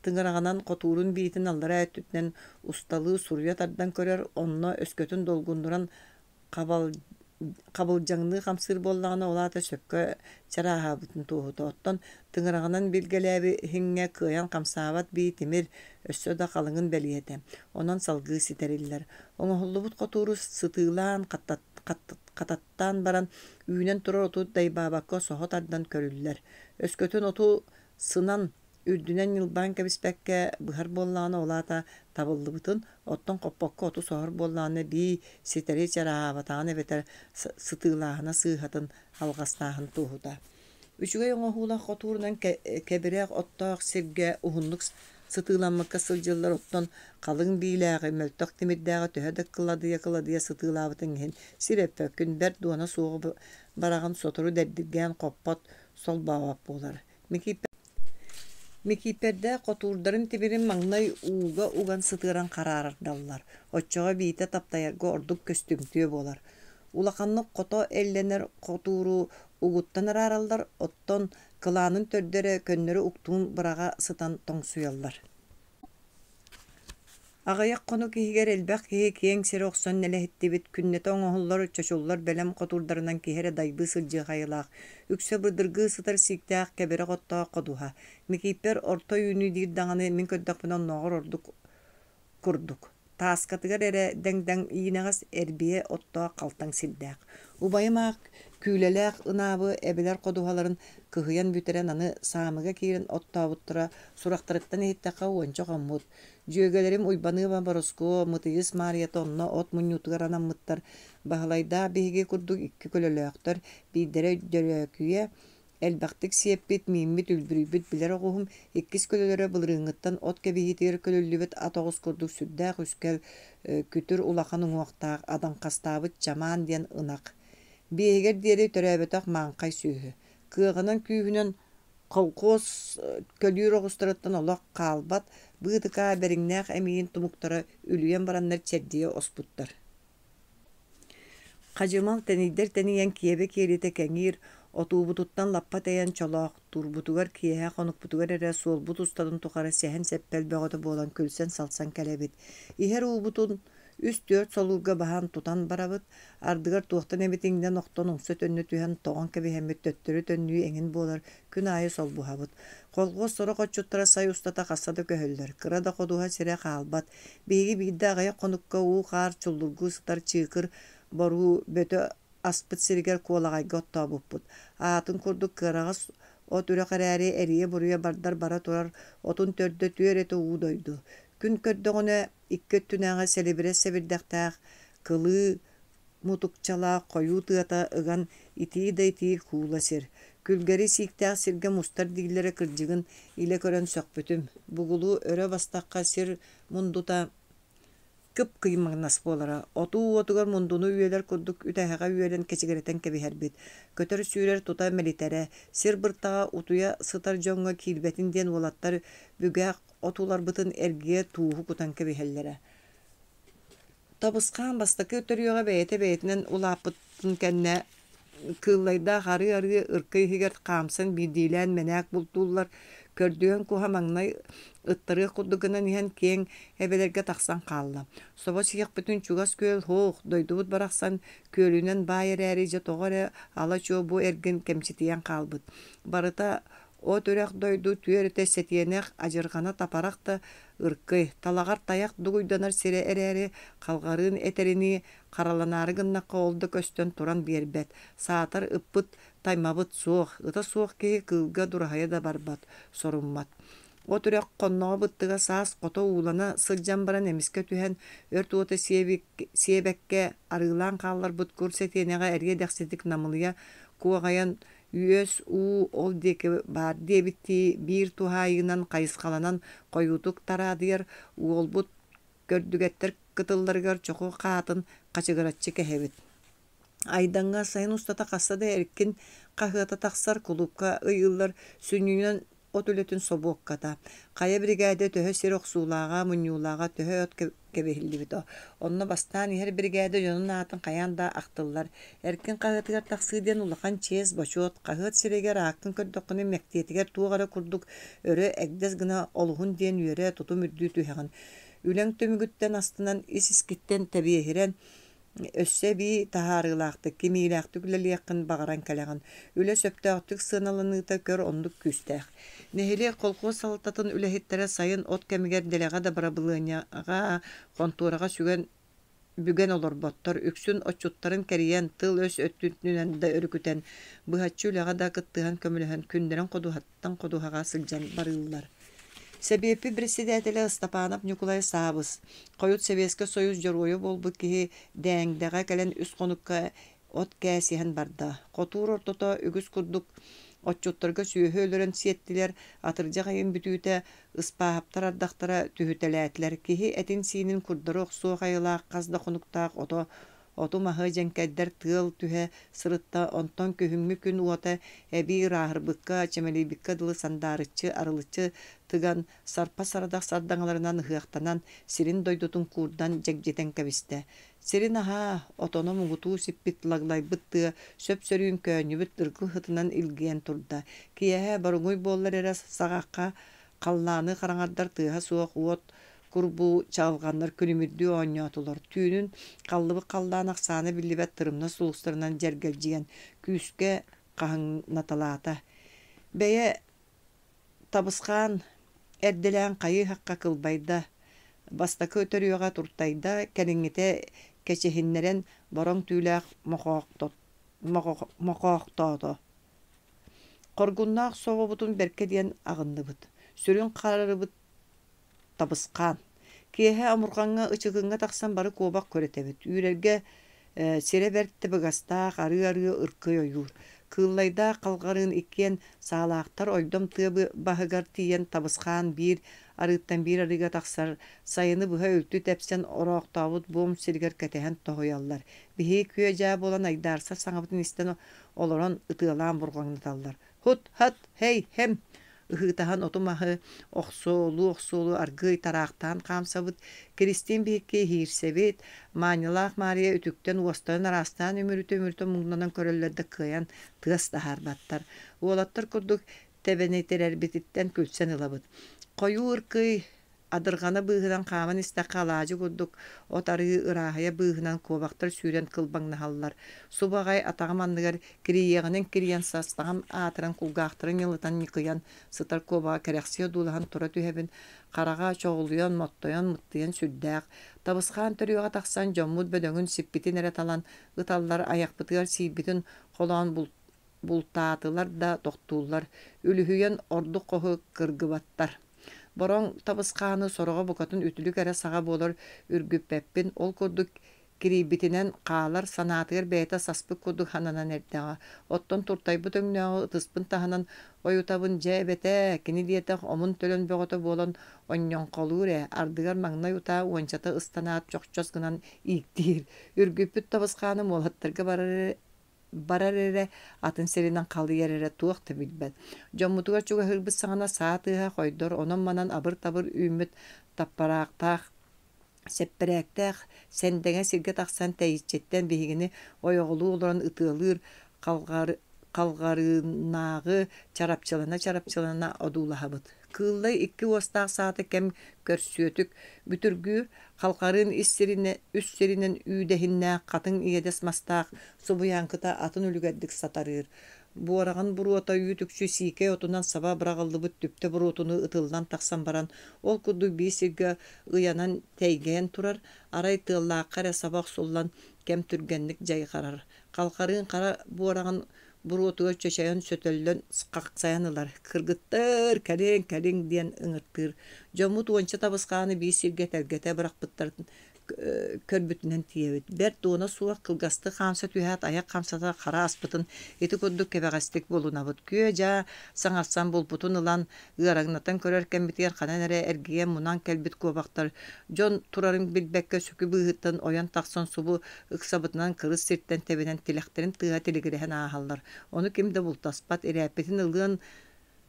тыҥыраҕынан хотуурун биитин аллараа өттүтүнэн усталыы суруйа тардан көрөр, онно өскөтүн долгуннуран хабылдьаҥныы хамсыыр буоллаҕына, ол аата сөпкө чарааһаабытын туоһута. Оттон тыҥыраҕынан билгэлээбиһиҥҥэ кыайан хамсаабат бии тимир өссө да халыҥын бэлиэтэ. Онон салгыы ситэриллэр. Оҥоһуллубут хотууру сытыылаан, хататтаан баран, үүнэн турар оту дайбаабакка соһо тардан көрүллэр. Өскөтүн оту сынан Үрдүнэн ньылбаан кэбиспэккэ быһар буоллаҕына, ол аата табыллыбытын, оттон хоппокко оту соһор буоллаҕына, бии ситэри чарааһаабатаҕын эбэтэр сытыылааһына сыыһатын, алҕастааһын туоһута. Үчүгэй оҥоһуулаах хотуурунан кэбирэх оттоох сиргэ уһуннук сытыыламмыкка сылдьыллар, оттон халыҥ биилээҕи, мөлтөх тимирдээҕи төһө да кыладыйа-кыладыйа сытыылаабытыҥ иһин сир өппөккүн, бэрт дуона суоҕу бараҕын сотору дэрдиргээн хоппот, солбообот буолар. Микииппэрдээх хотуурдарын тимирин маҥнай ууга уган сытыаран хараардаллар, оччоҕо биитэ таптайарга ордук көстүмтүө буолар. Улаханнык хото эллэнэр хотууру угуттан араараллар, оттон кылаанын төрдө эрэ көннөрү уктуун быраҕа сытан тоҥсуйаллар. Аҕыйах хонук иһигэр элбэх киһи киэҥ сири охсон нэлэһиттибит, күннэтэ оҥоһуллар, чочуллар бэлэм хотуурдарынан киһи эрэ дайбыы сылдьыах айылаах, үксэ быдыргыы сытар сииктээх кэбирэх оттоох ходуһа. Микииппэр орто үүнүү диир даҕаны мин көрдөхпүнэ оннооҕор ордук курдук. Тааскатыгар эрэ дэҥ-дэҥ иинэҕэс эрбийэ оттоох халтаҥ сирдээх. Убайым аах Күүлэлээх ынаабы эбэлэр ходуһаларын кыһыйан бүтэрэн аны Саамыга киирэн оттообуттара сурахтарыттан иһиттэххэ уонча хоммут. Дьүөгэлэрим Уйбаныаба Борускуо, Мытыйыс Маарыйата онно от мунньуутугар анаммыттар. Баһылайдаах биһиги курдук икки көлөлөөхтөр, биирдэрэ Дөрөөкүйэ, элбэхтик сиэппит, мииммит, үлбүрүйбүт билэр оҕуһум, иккис көлөлөрө былырыыҥҥыттан от кэбиһиитигэр көлүллүбүт ат оҕус курдук сүрдээх үскэл, күтүр улахан уҥуохтаах, адаҥхастаабыт Чамаан диэн ынах. Биэһигэр диэри төрөөбөтөх мааҥхай сүөһү. Кыаҕынан-күүһүнэн Холкуос көлүүр оҕустарыттан олох хаалбат, быытыкаа бэриҥнээх эмиийин тумуктара үлүйэн бараннар чэрдийэ оспуттар. Хадьымал тэнийдэр тэнийэн киэбэ киэлитэ кэҥиир, отуубутуттан лаппа тэйэн чолоохтуурбутугар киэһэ хонукпутугар эрэ суолбут устатын тухары сэһэн-сэппэл бөҕөтө буолан күлсэн-салсан кэлэбит. Иһэр уубутун Үс-түөрт солуурга баһан тутан барабыт. Ардыгар туохтан эмит иҥнэн охтон умса-төннө түһэн тоҕон кэбиһэммит төттөрү төннүү эҥин буолар, күн аайы солбуһабыт. Колхуос сорох отчуттара сай устата хаста да көһөллөр, кыра да ходуһа сирэ хаалбат. Биһиги биирдэ аҕыйах хонукка уу-хаар чуллургуу сытар чыыкыр боруу бөтө аспыт сиригэр куолаҕайга оттообуппут. Аатын курдук кыараҕас от үрэх эрээри эрийэ-буруйа бардар бара турар отун төрдө түөрэтэ уу дойду. Күн көрдөҕүнэ икки өттүнээҕи сэлибирэс сэбирдэхтээх кылыы мутукчалаах хойуу тыата ыган итии да итии куула сир. Күлгэри сииктээх сиргэ мустар дииллэрэ кырдьыгын илэ көрөн сөхпүтүм. Бугулу өрө бастахха сир мундута кып-кыймаҥнас буолара. Отуу уотугар мундуну үөлэр курдук үтэһэҕэ үөлэн кэчигирэтэн кэбиһэрбит. Көтөр-сүүрэр тута мэлитэрэ. Сир быртаҕа утуйа сытар дьоҥҥо киирбэтин диэн уолаттар бүгээх отууларбытын эргийэ тууһу кутан кэбиһэллэрэ. Табысхаан бастакы төрүөҕэ бэйэтэ бэйэтинэн улааппытын кэннэ кыыллайдаах арыы-арыы ырка иһигэр хаамсан биирдиилээн мэнээк бултууллар, көрдүгэн куһа маҥнай ыттарыах курдук гынан иһэн киэҥ эбэлэргэ тахсан хаалла. Собо сиэхпитин чугас күөл һуох, дойдубут барахсан күөлүнэн баай эрээри дьэ тоҕо эрэ ала-чуо бу эргин кэмчитийэн хаалбыт. Барыта от үрэх дойду түөрэтэ сэтиэнэх, адьырҕана тапарах да ыркый, талаҕар тайах дугуйданар сирэ эрээри, халҕарыын этэринии хараланаары гыннахха ол да көстөн туран биэрбэт, саатар ыппыт таймабыт суох, ыта суох киһи кыылга дураһыйа да барбат, соруммат. От үрэх хонноҕо быттыга саас хото уулана сылдьан баран эмискэ түһэн, өрт уота сиэбэккэ арыылаан хаалларбыт кур сэтиэнэҕэ эриэ дэхситик намылыйа куоҕайан үөс уу ол диэки баар диэбиттии биир туһаайыынан хайысхаланан хойуутук тараадыйар уолбут көрдүгэттэр кытылларыгар чоху хаатын хачыгыраччы кэһэбит. Айдаҥҥа сайын устата хаста да эркин хаһыата тахсар, кулуупка ыйыыллар, сүнньүнэн от үлэтин собуокката. Хайа биригээдэ төһө сир охсуулааҕа, мунньуулааҕа, төһө от кэбиһиллибитэ. Онно бастаан иһэр биригээдэ дьонун аатын хайаан да ахтыллар. Эркин хаһыатыгар тахсыы диэн улахан чиэс, бочуот. Хаһыат сирэйигэр ааккын көрдөххүнэ мэктиэтигэр туох эрэ курдук өрө эгдэс гына олуһун диэн үөрэ, тутум үрдүү түһэҕин. Үлэҥ түмүгүттэн астынан, ис-искиттэн тэбиэһирэн, Өссө эбии таһаарыылаахтык, кимиилээхтик үлэлиэххин баҕаран кэлэҕин. Үлэ сөптөөхтүк сыаналаныыта көр оннук күүстээх. Нэһилиэк колхуос салалтатын үлэһиттэрэ сайын от кэмигэр дэлэҕэ да бырабылыанньаҕа, хонтуораҕа сүгэн бүгэн олорботтор, үксүн отчуттарын кэрийэн, тыл-өс өттүнэн да өрүкүтэн, быһаччы үлэҕэ да кыттыһан көмөлөһөн күннэрин ходуһаттан ходуһаҕа сылдьан барыыллар. Сэбиэппит председателэ Ыстапаанап Ньукулай Саабыс, хойут Сэбиэскэй Сойуус Дьоруойа буолбут киһи Дээҥдэҕэ кэлэн үс хонукка от кээсиһэн барда. Хотуур ортото үгүс курдук отчуттарга сүөһү өлөрөн сиэттилэр, атырдьах ыйын бүтүүтэ Ыспааһаптар ардахтара түһүтэлээтилэр. Киһи этин-сиинин курдары охсуох айылаах хас да хонуктаах ото оту-маһы дьэҥкэрдэр тыал түһэ сырытта, онтон күһүҥҥү күн уота эбии ырааһырбыкка, чэмэлийбиккэ дылы сандаарыччы, арылыччы тыган, сарпа сарадах сардаҥаларынан ыһыахтанан, сирин-дойдутун куурдан дьэгдьитэн кэбистэ. Сирин аһа, отоно муҥутуу сиппит лаглайбыт тыа сөп-сөрүүн көөнньүбүт ыргыл сытынан илгийэн турда. Киэһэ боруҥуй буоллар эрэ саҕахха халлааны хараҥардар тыаһа суох уот курбуу чаҕылҕаннар күлүмүрдүү оонньоотулар. Түүнүн халлыбыт халлаан ахсаана биллибэт тырымнас сулустарынан дьэргэлдьийэн күүскэ хаһыҥнаталаата. Бэйэ табысхаан эрдэлээн хайыы-һахха кылбайда, бастакы төрүөҕэ туртайда, кэлиҥҥитэ кэчиһиннэрэн бороҥ түүлээх мохоохтоото. Хоргуннаах собобутун бэркэ диэн аҕынныбыт, сүрүн харарыбыт табысхаан. Киэһэ омурҕаҥҥа ычыгыҥҥа тахсан бары куобах көрүтэбит. Үүрэргэ сирэ бэрт табыгастаах, арыы-арыы ыркый ойуур. Кыыллайдаах халҕарыын иккиэн саалаахтар ойдом тыа баһыгар тиийэн табысхаан биир арыыттан биир арыыга тахсар, сайыны быһа үлтү тэпсэн ороохтообут буом сиригэр кэтэһэн тоһуйаллар. Биһиги күө-дьаа буолан айдаарсар саҥабытын истэн олорон ытыалаан бурҕаҥнаталлар. Һут-һат, һэй-һэм ыһыытаһан оту-маһы охсуолуу-охсуолуу аргыый тараахтаан хаамсабыт, Киристиин биһикки иһиирсэбит, Маанньалаах Маарыйа үтүктэн уостарын араастаан үмүрүтэ-үмүрүтэ муҥнанан көрөллөр да кыайан тыас таһаарбаттар. Уолаттар курдук тэбэнитирэрбититтэн күлсэн ылабыт. Хойуу ыркый Адырҕана быыһынан хааман истэххэ алаадьы курдук от арыы ырааһыйа быыһынан куобахтар сүүрэн кылбаҥнаһаллар. Субу аҕай атаҕым анныгар кирийиэҕинэн кирийэн састаҕым аатыран кулгаахтарын ньылытан ньыкыйан сытар куобаҕы кэрэхсии одуулаһан тура түһэбин. Хараҕа чоҕулуйан, моттойон, мыттыйан сүрдээх. Табысхаан төрүөҕэ тахсан дьоммут бөдөҥүн сиппитин эрэ талан ыталлар, айахпытыгар сиирбитин холоон бултаатылар да тохтууллар, үлүһүйэн ордук хоһу кыргыбаттар. Бороҥ табысхааны сороҕо букатын үтүлүк эрэ саҕа буолар үргүппэппин, ол курдук кирийбитинэн хаалар, санаатыгар бэйэтэ саспыт курдук сананан эрдэҕэ. Оттон туртайбыт өҥнөөҕү ытыспын таһынан ойутабын, дьэ эбэтээ, кини диэтэх омун-төлөн бөҕөтө буолан онньоҥхолуур ээ, ардыгар маҥнай утаа уончата ыстанаат чохчос гынан ииктиир. Үргүппүт табысхааным уолаттарга барар барар эрэ, атын сиринэн халыйар эрэ туох да билбэт. Дьоммутугар чугаһыырбыт саҕана саа тыаһа хойдор, онон-манан абыр-табыр үүммүт таппараахтаах, сэппэрээктээх сэндэҥэ сиргэ тахсан тэйиччиттэн биһигини ойоҕолуу олорон ытыалыыр халҕарыыннааҕы чарапчылана-чарапчылана одуулаһабыт. Кыыллай икки уостаах саата кэм көрсүөтүк бүтүргүүр, халҕарыын ис сиринэ, үс сиринэн үүдэһиннээх хатыҥ иэдэс мастаах субуйааҥкыта атын үлүгэрдик сатарыыр. Буораҕын буруота үүт-үкчү сиикэй отунан саба быраҕыллыбыт түптэ буруотунуу ытыллан тахсан баран, ол курдук биир сиргэ ыйанан тэйгэйэн турар, арай тыаллаахха эрэ саба охсуллан кэм түргэнник дьайҕарар. Халҕарыын хара буораҕын буруотугар чөчөйөн сөтөллөн хахсайан ылар: «Кыргыттар, кэлиҥ, кэлиҥ» диэн ыҥыртыыр. Дьоммут уонча табысхааны биир сиргэ тэлгэтэ бырахпыттарын көрбүтүнэн тиийэбит. Бэрт дуона суох кылгастык хаамса түһээт айах хамсата хара аспытын ити курдук кэбэҕэстик булунабыт. Күө-дьаа саҥарсан булпутун ылан ыараҥнатан көрөр кэммитигэр ханан эрэ эргийэн мунан кэлбит куобахтар дьон турарын билбэккэ сүкү быыһыттан ойон тахсан субу ыксабытынан кырыс сиртэн тэбинэн тилэхтэрин тыаһа тилигирэһэн ааһаллар. Ону ким да бултаспат, ирээппитин ылыан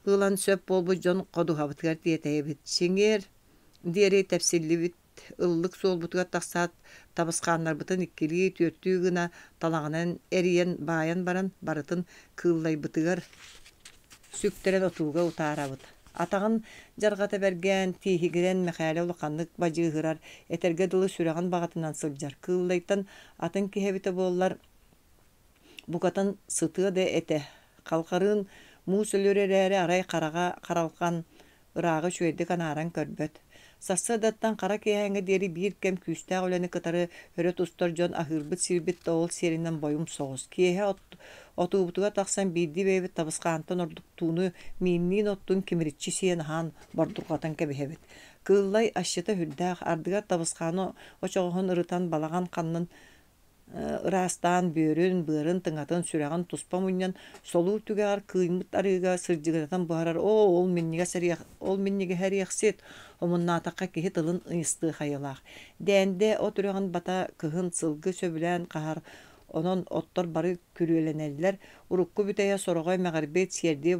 ылан сөп буолбут дьон ходуһабытыгар тиэтэйэбит. Сиҥиэр диэри тэпсиллибит ыллык суолбутугар тахсаат, табысхааннарбытын иккилии, түөртүү гына талаҕынан эрийэн баайан баран, барытын кыыллайбытыгар сүктэрэн отууга утаарабыт. Атаҕын дьарҕата бэргээн, тииһигирэн Мэхээлэ улаханнык бадьыыһырар, этэргэ дылы сүрэҕин баҕатынан сылдьар. Кыыллайтан атын киһи эбитэ буоллар, букатын сытыа да этэ. Халҕарыын муус өлөр эрээри арай хараҕа харалҕан ырааҕы үчүгэйдик анааран көрбөт. Сарсыардаттан хара киэһээҥҥэ диэри биир кэм күүстээх үлэни кытары өрө тустар дьон аһыырбыт-сиирбит да ол сиэринэн бойум соҕус. Киэһэ отуубутугар тахсан биирдии бэйэбит табысхаантан ордук тууну миинниин оттун кимириччи сиэн аһаан бордурҕатан кэбиһэбит. Кыыллай асчыта сүрдээх, ардыгар табысхааны очоҕоһун ырытан балаҕан ханнын ыраастаан бүөрүн, быарын, тыҥатын, сүрэҕин туспа мунньан, солуур түгэҕэр кыыймыт арыыга сырдьыгынатан буһарар оо, ол минньигэс эриэх, ол минньигэһэ эриэхсит, омуннаатахха киһи тылын ыйыстыах айылаах. Дэндэ от үрэҕин бата кыһын сылгы сөбүлээн хаһар, онон оттор бары күрүөлэнэллэр. Урукку бүтэйэ сороҕо эмэҕирбит, сиэрдийэ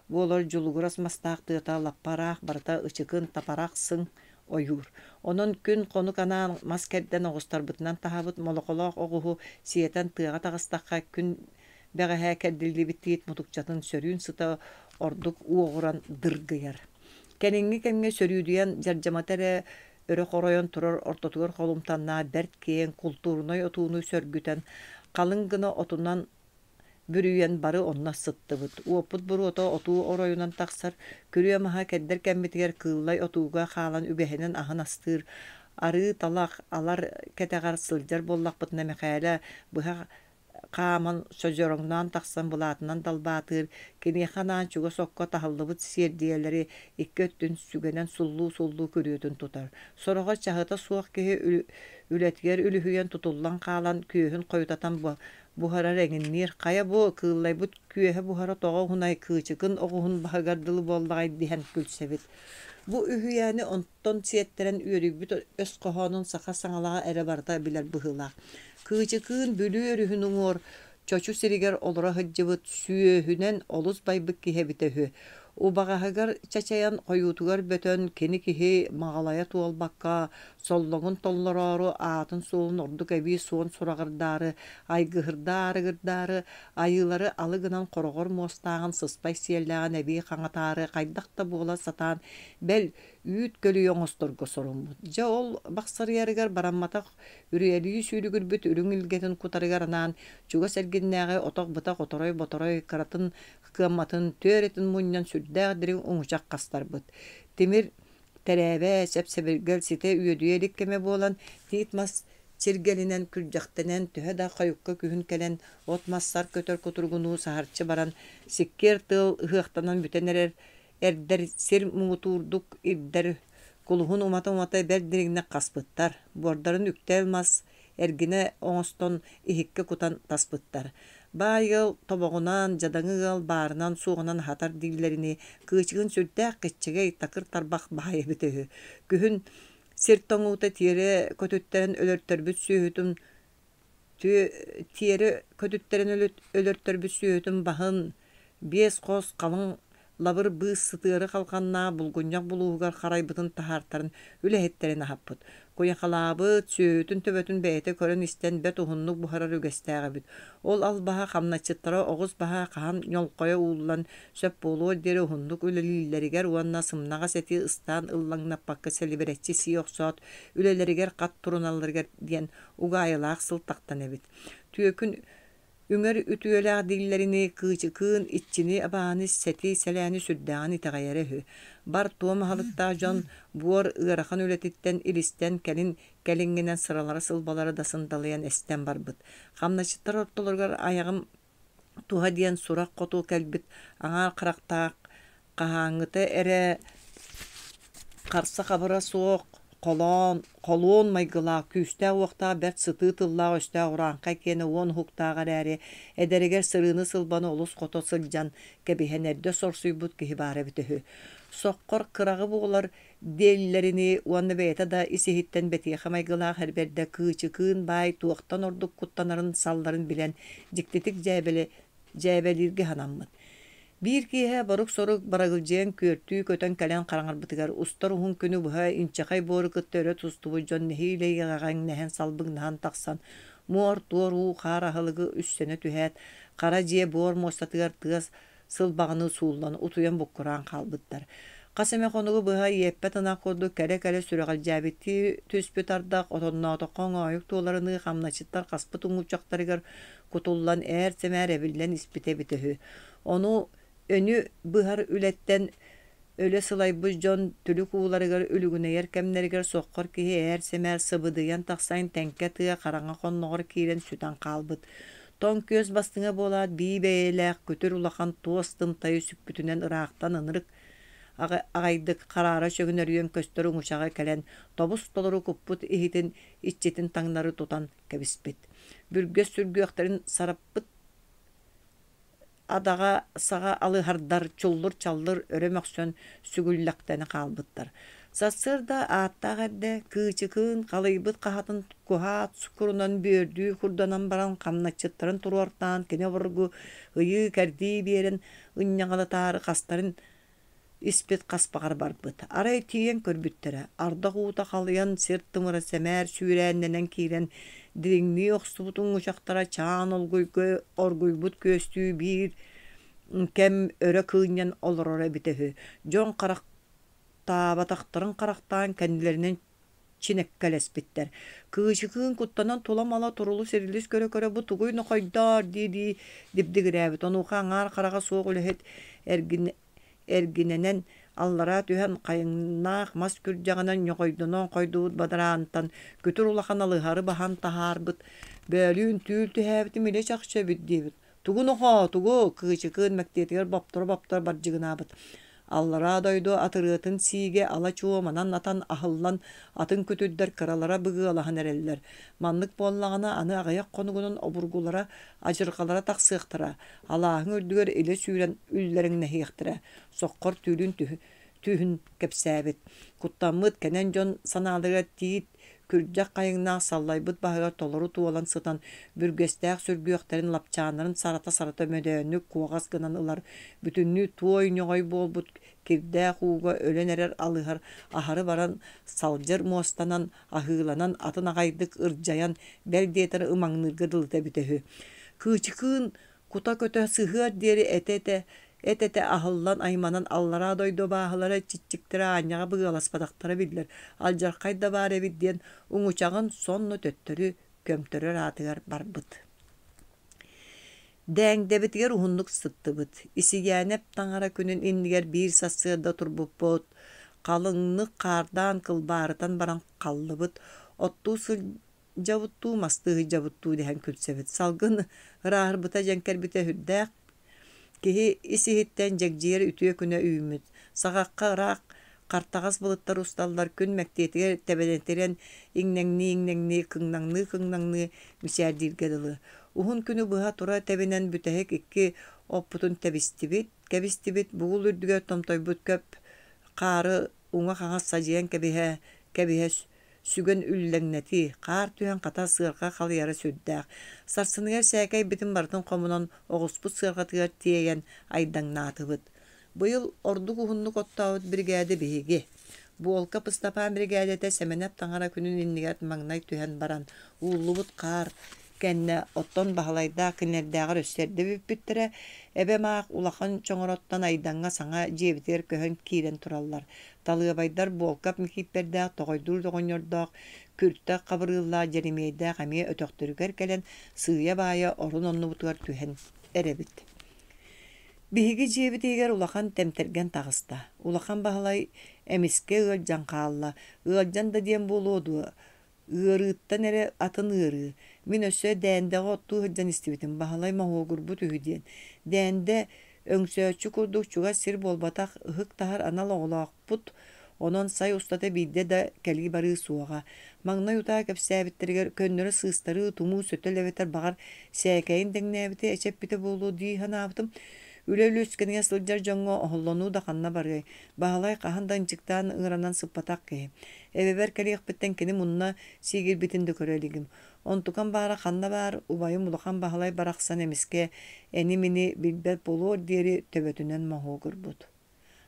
буолар дьулугурас мастаах тыата лаппа ыраах барыта ычыкын, тапарах, сыҥ ойуур. Онон күн-хонук анаан мас кэрдэн оҕустарбытынан таһабыт молоколоох оҕуһу сиэтэн тыаҕа таҕыстахха күн бэҕэһээ кэрдиллибит тиит мутукчатын сөрүүн сыта ордук уоҕуран дыргыйар. Кэлиҥҥи кэмҥэ сөрүүдүйэн дьардьамата эрэ өрө хоройон турар ортотугар холумтаннаах бэрт киэҥ култуурунай отууну сөргүтэн халыҥ гына отунан бүрүйэн бары онно сыттыбыт. Уоппут буруота отуу оройунан тахсар, күрүө маһа кэрдэр кэммитигэр кыыллай отууга хаалан үгэһинэн аһын астыыр, арыы талах алар кэтэҕэр сылдьар буоллахпытына Мэхээлэ быһа хааман содьороҥноон тахсан былаатынан далбаатыыр, киниэхэ анаан чугас окко таһыллыбыт сиэрдийэлэри икки өттүн сүгэнэн суллуу-суллуу күрүөтүн тутар. Сороҕор чаһыта суох киһи үлэтигэр үлүһүйэн тутуллан хаалан күөһүн хойутатан буһарар эҥинниир, хайа бу, кыыллайбыт күөһэ буһара тоҕо уһунай, кыычыкын оҕуһун баһыгар дылы буоллаҕай диһэн күлсэбит. Бу үһүйээни онтон сиэттэрэн үөрүйбүт өс хоһоонун саха саҥалаҕа эрэ барыта билэр быһыылаах. Кыычыкыын Бүлүү өрүһүн уҥуор Чочу сиригэр олоро сылдьыбыт сүөһүнэн олус байбыт киһи эбитэ үһү. Убаҕаһыгар чачайан, хойуутугар бөтөн, кини киһи маҕалайа туолбакка, Соллоҥун толлороору, аатын-суолун ордук эбии суон сураҕырдаары, айгыһырдаа-арыгырдаары, айыылары алы гынан хороҕор муостааҕын сыспай сиэллээҕин эбии хаҥатаары хайдах да буола сатаан, бэл, үүт көлүйэ оҥосторго соруммут. Дьэ ол бахсарыйарыгар барамматах үрүйэлии сүүрүгүрбүт үрүҥ илгэтин кутарыгар анаан чугас эргиннээҕи отох-бытах оторой-боторой кыратын кыамматын түөрэтин мунньан сүрдээх дириҥ уҥучах хастарбыт. Тимир тэрээбэ, сэп-сэбиргэл ситэ үөдүйэ илик кэмэ буолан, тиит мас чиргэлинэн, күрдьэхтэнэн, төһө да хойукка күһүн кэлэн от-мас сар көтөр кутуругунуу саһарчы баран, сиккиэр тыал ыһыахтанан бүтэн эрэр эрдэр сир муҥутуурдук ирдэр кулуһун умата-умата бэрт дириҥник хаспыттар, буордарын үктэл мас эргинэ оҥостон иһиккэ кутан таспыттар. Баай ыал тобоҕунан, дьадаҥы ыал баарынан-суоҕунан аһатар дииллэринии, кыычыгын сүрдээх киччэгэй, такыр тарбах баай эбитэ үһү. Күһүн сир тоҥуута тиэрэ көтүттэрэн өлөртөрбүт сүөһүтүн Тиэрэ көтүттэрэн өлөртөрбүт сүөһүтүн баһын, биэс хос халыҥ лабыр быыс сытыары халҕаннаах булгунньах булууһугар харайбытын таһаартаран үлэһиттэрин аһаппыт. Куйахалаабыт, сүөһүтүн төбөтүн бэйэтэ көрөн-истэн бэрт уһуннук буһарар үгэстээх эбит. Ол албаһа хамначчыттара оҕус баһа хаһан ньолхойо ууллан сөп буолуор диэри уһуннук үлэлииллэригэр уонна сымнаҕас эти ыстаан ыллаҥнаппакка сэлибирэччи сии охсоот үлэлэригэр хат туруналларыгар диэн угаайылаах сылтахтан эбит. Түөкүн үҥэр үтүөлээх дииллэринии кыычыкыын иччини абааһыны сэти сэлээни сүрдээҕин итэҕэйэрэ үһү. Бар туом аһылыктаах дьон буор ыарахан үлэтиттэн илистэн кэлин кэлиҥҥинэн сыралара-сылбалара да сындалыйан эстэн барбыт. Хамначчыттар ортолоругар айаҕым туһа диэн сурах хоту кэлбит аҥаар харахтаах хаһааҥҥыта эрэ харса-хабыра суох холоон холуон майгылаах күүстээх-уохтаах бэрт сытыы тыллаах-өстөөх урааҥхай киэнэ уон уһуктаах эрээри эдэригэр сырыыны-сылбаны олус хото сылдьан кэбиһэн эрдэ сорсуйбут киһи баара эбитэ үһү. Соххор кыраҕы буолар диэллэринии уонна бэйэтэ да ис-иһиттэн бэтиэхэ майгылаах эр бэрдэ Кыычыкыын баай туохтан ордук куттанарын салларын билэн дьиктитик дьээбэлииргэ санаммыт. Биир киэһэ борук-сорук барагылдьыйан күөртүү көтөн кэлэн хараҥарбытыгар устар уһун күнү быһа инчэхэй буору кытта өрө тустубут дьон нэһиилэ иэҕэҥнэһэн салбыҥнаһан тахсан муор-туор уу-хаар аһылыгы үссэнэ түһээт хара дьиэ буор муостатыгар тыас сылбаҕыныы сууллан утуйан буккураан хаалбыттар. Хас эмэ хонугу быһа иэппэт ынах курдук кэлэ-кэлэ сүрэҕэлдьээбиттии түспүт ардах отонноотоххо оҥоойук туоларыныы хамначчыттар хаспыт уҥучахтарыгар кутуллан ээр-сэмээр эбиллэн испитэ эбитэ үһү. Ону өнү быһар үлэттэн өлө сылайбыт дьон түлүк ууларыгар үлүгүнэйэр кэмнэригэр соххор киһи ээр-сэмээр сыбыдыйан тахсан тэҥкэ тыа хараҥа хонноҕор киирэн сүтэн хаалбыт. Тоҥ күөс бастыҥа буолаат бии бэйэлээх күтүр улахан туос тымтайы сүкпүтүнэн ыраахтан ынырык аҕайдык хараара чөҥөрүйэн көстөр уҥучаҕа кэлэн тобус-толору куппут иһитин иччитин таҥнары тутан кэбиспит. Бүргэс сүргүөхтэрин сараппыт Адаҕа саҕа алыһардар чуллур-чаллыр өрө мөхсөн сүгүллэхтэнэ хаалбыттар. Сарсыарда ааттаах эрдэ Кыычыкыын халыйбыт хаһатын куһаат курунан бүөрдүү курданан баран хамначчыттарын туруортаан кини обургу ыйыы-кэрдии биэрэн ынньаҥалатаары хастарын испит хаспаҕар барбыт. Арай тиийэн көрбүттэрэ, ардах уута халыйан, сир тымыра сэмээр сүүрээннэнэн киирэн, дириҥнии охсубут уҥучахтара чаан олгуйга оргуйбут күөстүү биир кэм өрө кыынньан олороро эбитэ үһү. Дьон харахтаабатахтарын харахтаан кэннилэринэн чинэккэлэспиттэр. Кыычыкыын куттанан тула-мала турулус-ирилис көрө-көрө бу тугуй нохойдоор дии-дии дибдигирээбит. Онуоха аҥаар хараҕа суох үлэһит эргин, эргинэнэн аллараа түһэн хайыҥнаах мас күрдьэҕинэн ньоҕойдонон хойдубут бадараантан күтүр улахан алыһары баһан таһаарбыт. Бөөлүүн түүл түһээбитим илэ чахчы эбит диэбит. Тугу нохоо, тугу? Кыычыкыын мэктиэтигэр бопторо-бопторо бардьыгынаабыт. Аллараа дойду атырыатын сиигэ ала-чуо манан атан аһыллан атын күтүрдэр кыралара быгыалаһан эрэллэр. Маннык буоллаҕына аны аҕыйах хонугунан обургулара, адьырҕалара тахсыахтара, алааһыҥ үрдүгэр илэ сүүрэн үллэриҥнэһиэхтэрэ, соххор түүлүн түһүн кэпсээбит. Куттаммыт кэнэн дьон санааларыгар тиит Күрдьэх хайыҥнаах саллайбыт баһыгар толору туолан сытан, бүргэстээх сүргүөхтэрин лапчааннарын сарата-сарата мөдөөннүк куоҕас гынан ылар, бүтүннүү туой ньоҕой буолбут кирдээх ууга өлөн эрэр алыһар аһары баран салдьыр муостанан, аһыыланан атын аҕайдык ырдьайан, бэл диэтэр ымаҥныырга дылыта эбитэ үһү. Кыычыкыын кута көтө сыһыар диэри этэ-этэ эт-этэ аһыллан айманан аллараа дойду абааһылара чиччиктэрэ аанньаҕа быгыаласпатахтара биллэр, алдьархай да баар эбит диэн уҥучаҕын сонно төттөрү көмтөрөр аатыгар барбыт. Дээҥдэбитигэр уһуннук сыттыбыт. Исийээнэп таҥара күнүн иннигэр биир сарсыарда турбуппут. Халыҥнык хаардаан кылбаарытан баран халлыбыт. Оттуу сылдьабыттуу, мастыы сылдьабыттуу дэһэн күлсэбит. Салгын ырааһырбыта дьэҥкэрбитэ сүрдээх. Киһи ис-иһиттэн дьэгдьийэр үтүө күнэ үүммүт. Саҕахха ыраах хартаҕас былыттар усталлар, күн мэктиэтигэр тэбэнэтирэн иҥнэҥнии-иҥнэҥнии, кыҥнаҥныы-кыҥнаҥныы мичээрдииргэ дылы. Уһун күнү быһа тура тэбинэн бүтэһик икки оппутун тэбистибит, кэбистибит, бугул үрдүгэр томтойбут көп хаары уҥа-хаҥас садьыйан кэбиһэ, кэбиһэ сүгэн үллэҥнэтии, хаар түһэн хата сыарҕа халыйара сүрдээх. Сарсыныгар сээкэйбитин барытын хомунан оҕуспут сыарҕатыгар тиэйэн айдаҥнаатыбыт. Быйыл ордук уһуннук оттообут биригээдэ биһиги. Буолка Ыстапаан биригээдэтэ Сэмэнэп таҥара күнүн иннигэр маҥнай түһэн баран, ууллубут хаар кэннэ оттон Баһылайдаах кинилэрдээҕэр өссө эрдэ бүппүттэрэ. Эбэм аах Улахан Чоҥороттон Айдаҥҥа саҥа дьиэбитигэр көһөн киирэн тураллар. Талыабайдар Буолкап Микииппэрдээх Тоҕойдуур оҕонньордоох, Күртэх Хабырыыллаах Дьэримиэйдээх эмиэ өтөхтөрүгэр кэлэн сыыйа-баайа орун оннубутугар түһэн эрэбит. Биһиги дьиэбитигэр улахан тэмтэргэн таҕыста. Улахан Баһылай эмискэ ыалдьан хаалла. Ыалдьан да диэн буолуо дуо, ыарыыттан эрэ атын ыарыы. Мин өссө Дээндэҕэ оттуу сылдьан истибитим, Баһылай моһуогурбут үһү диэн. Дэндэ өҥсөөччү курдук чугас сир буолбатах, ыһык таһар анал оҕолоохпут, онон сай устата биирдэ да кэлии-барыы суоҕа. Маҥнай утаа кэпсээбиттэригэр көннөрү сыыстарыы, тумуу, сөтөл эбэтэр баҕар сээкэйин дэҥнээбитэ, эчэппитэ буолуо дии санаабытым. Үлэ үлүскэнигэр сылдьар дьоҥҥо оһоллонуу да ханна барыай, Баһылай хаһан да ынчыктаан ыҥыранан сыппатах киһи. Эбэбэр кэлиэхпиттэн кини мунна сиигирбитин да көрө илигим. Онтукам баара ханна баар, убайым Улахан Баһылай барахсан эмискэ эни-мини билбэт буолуор диэри төбөтүнэн моһуогурбут.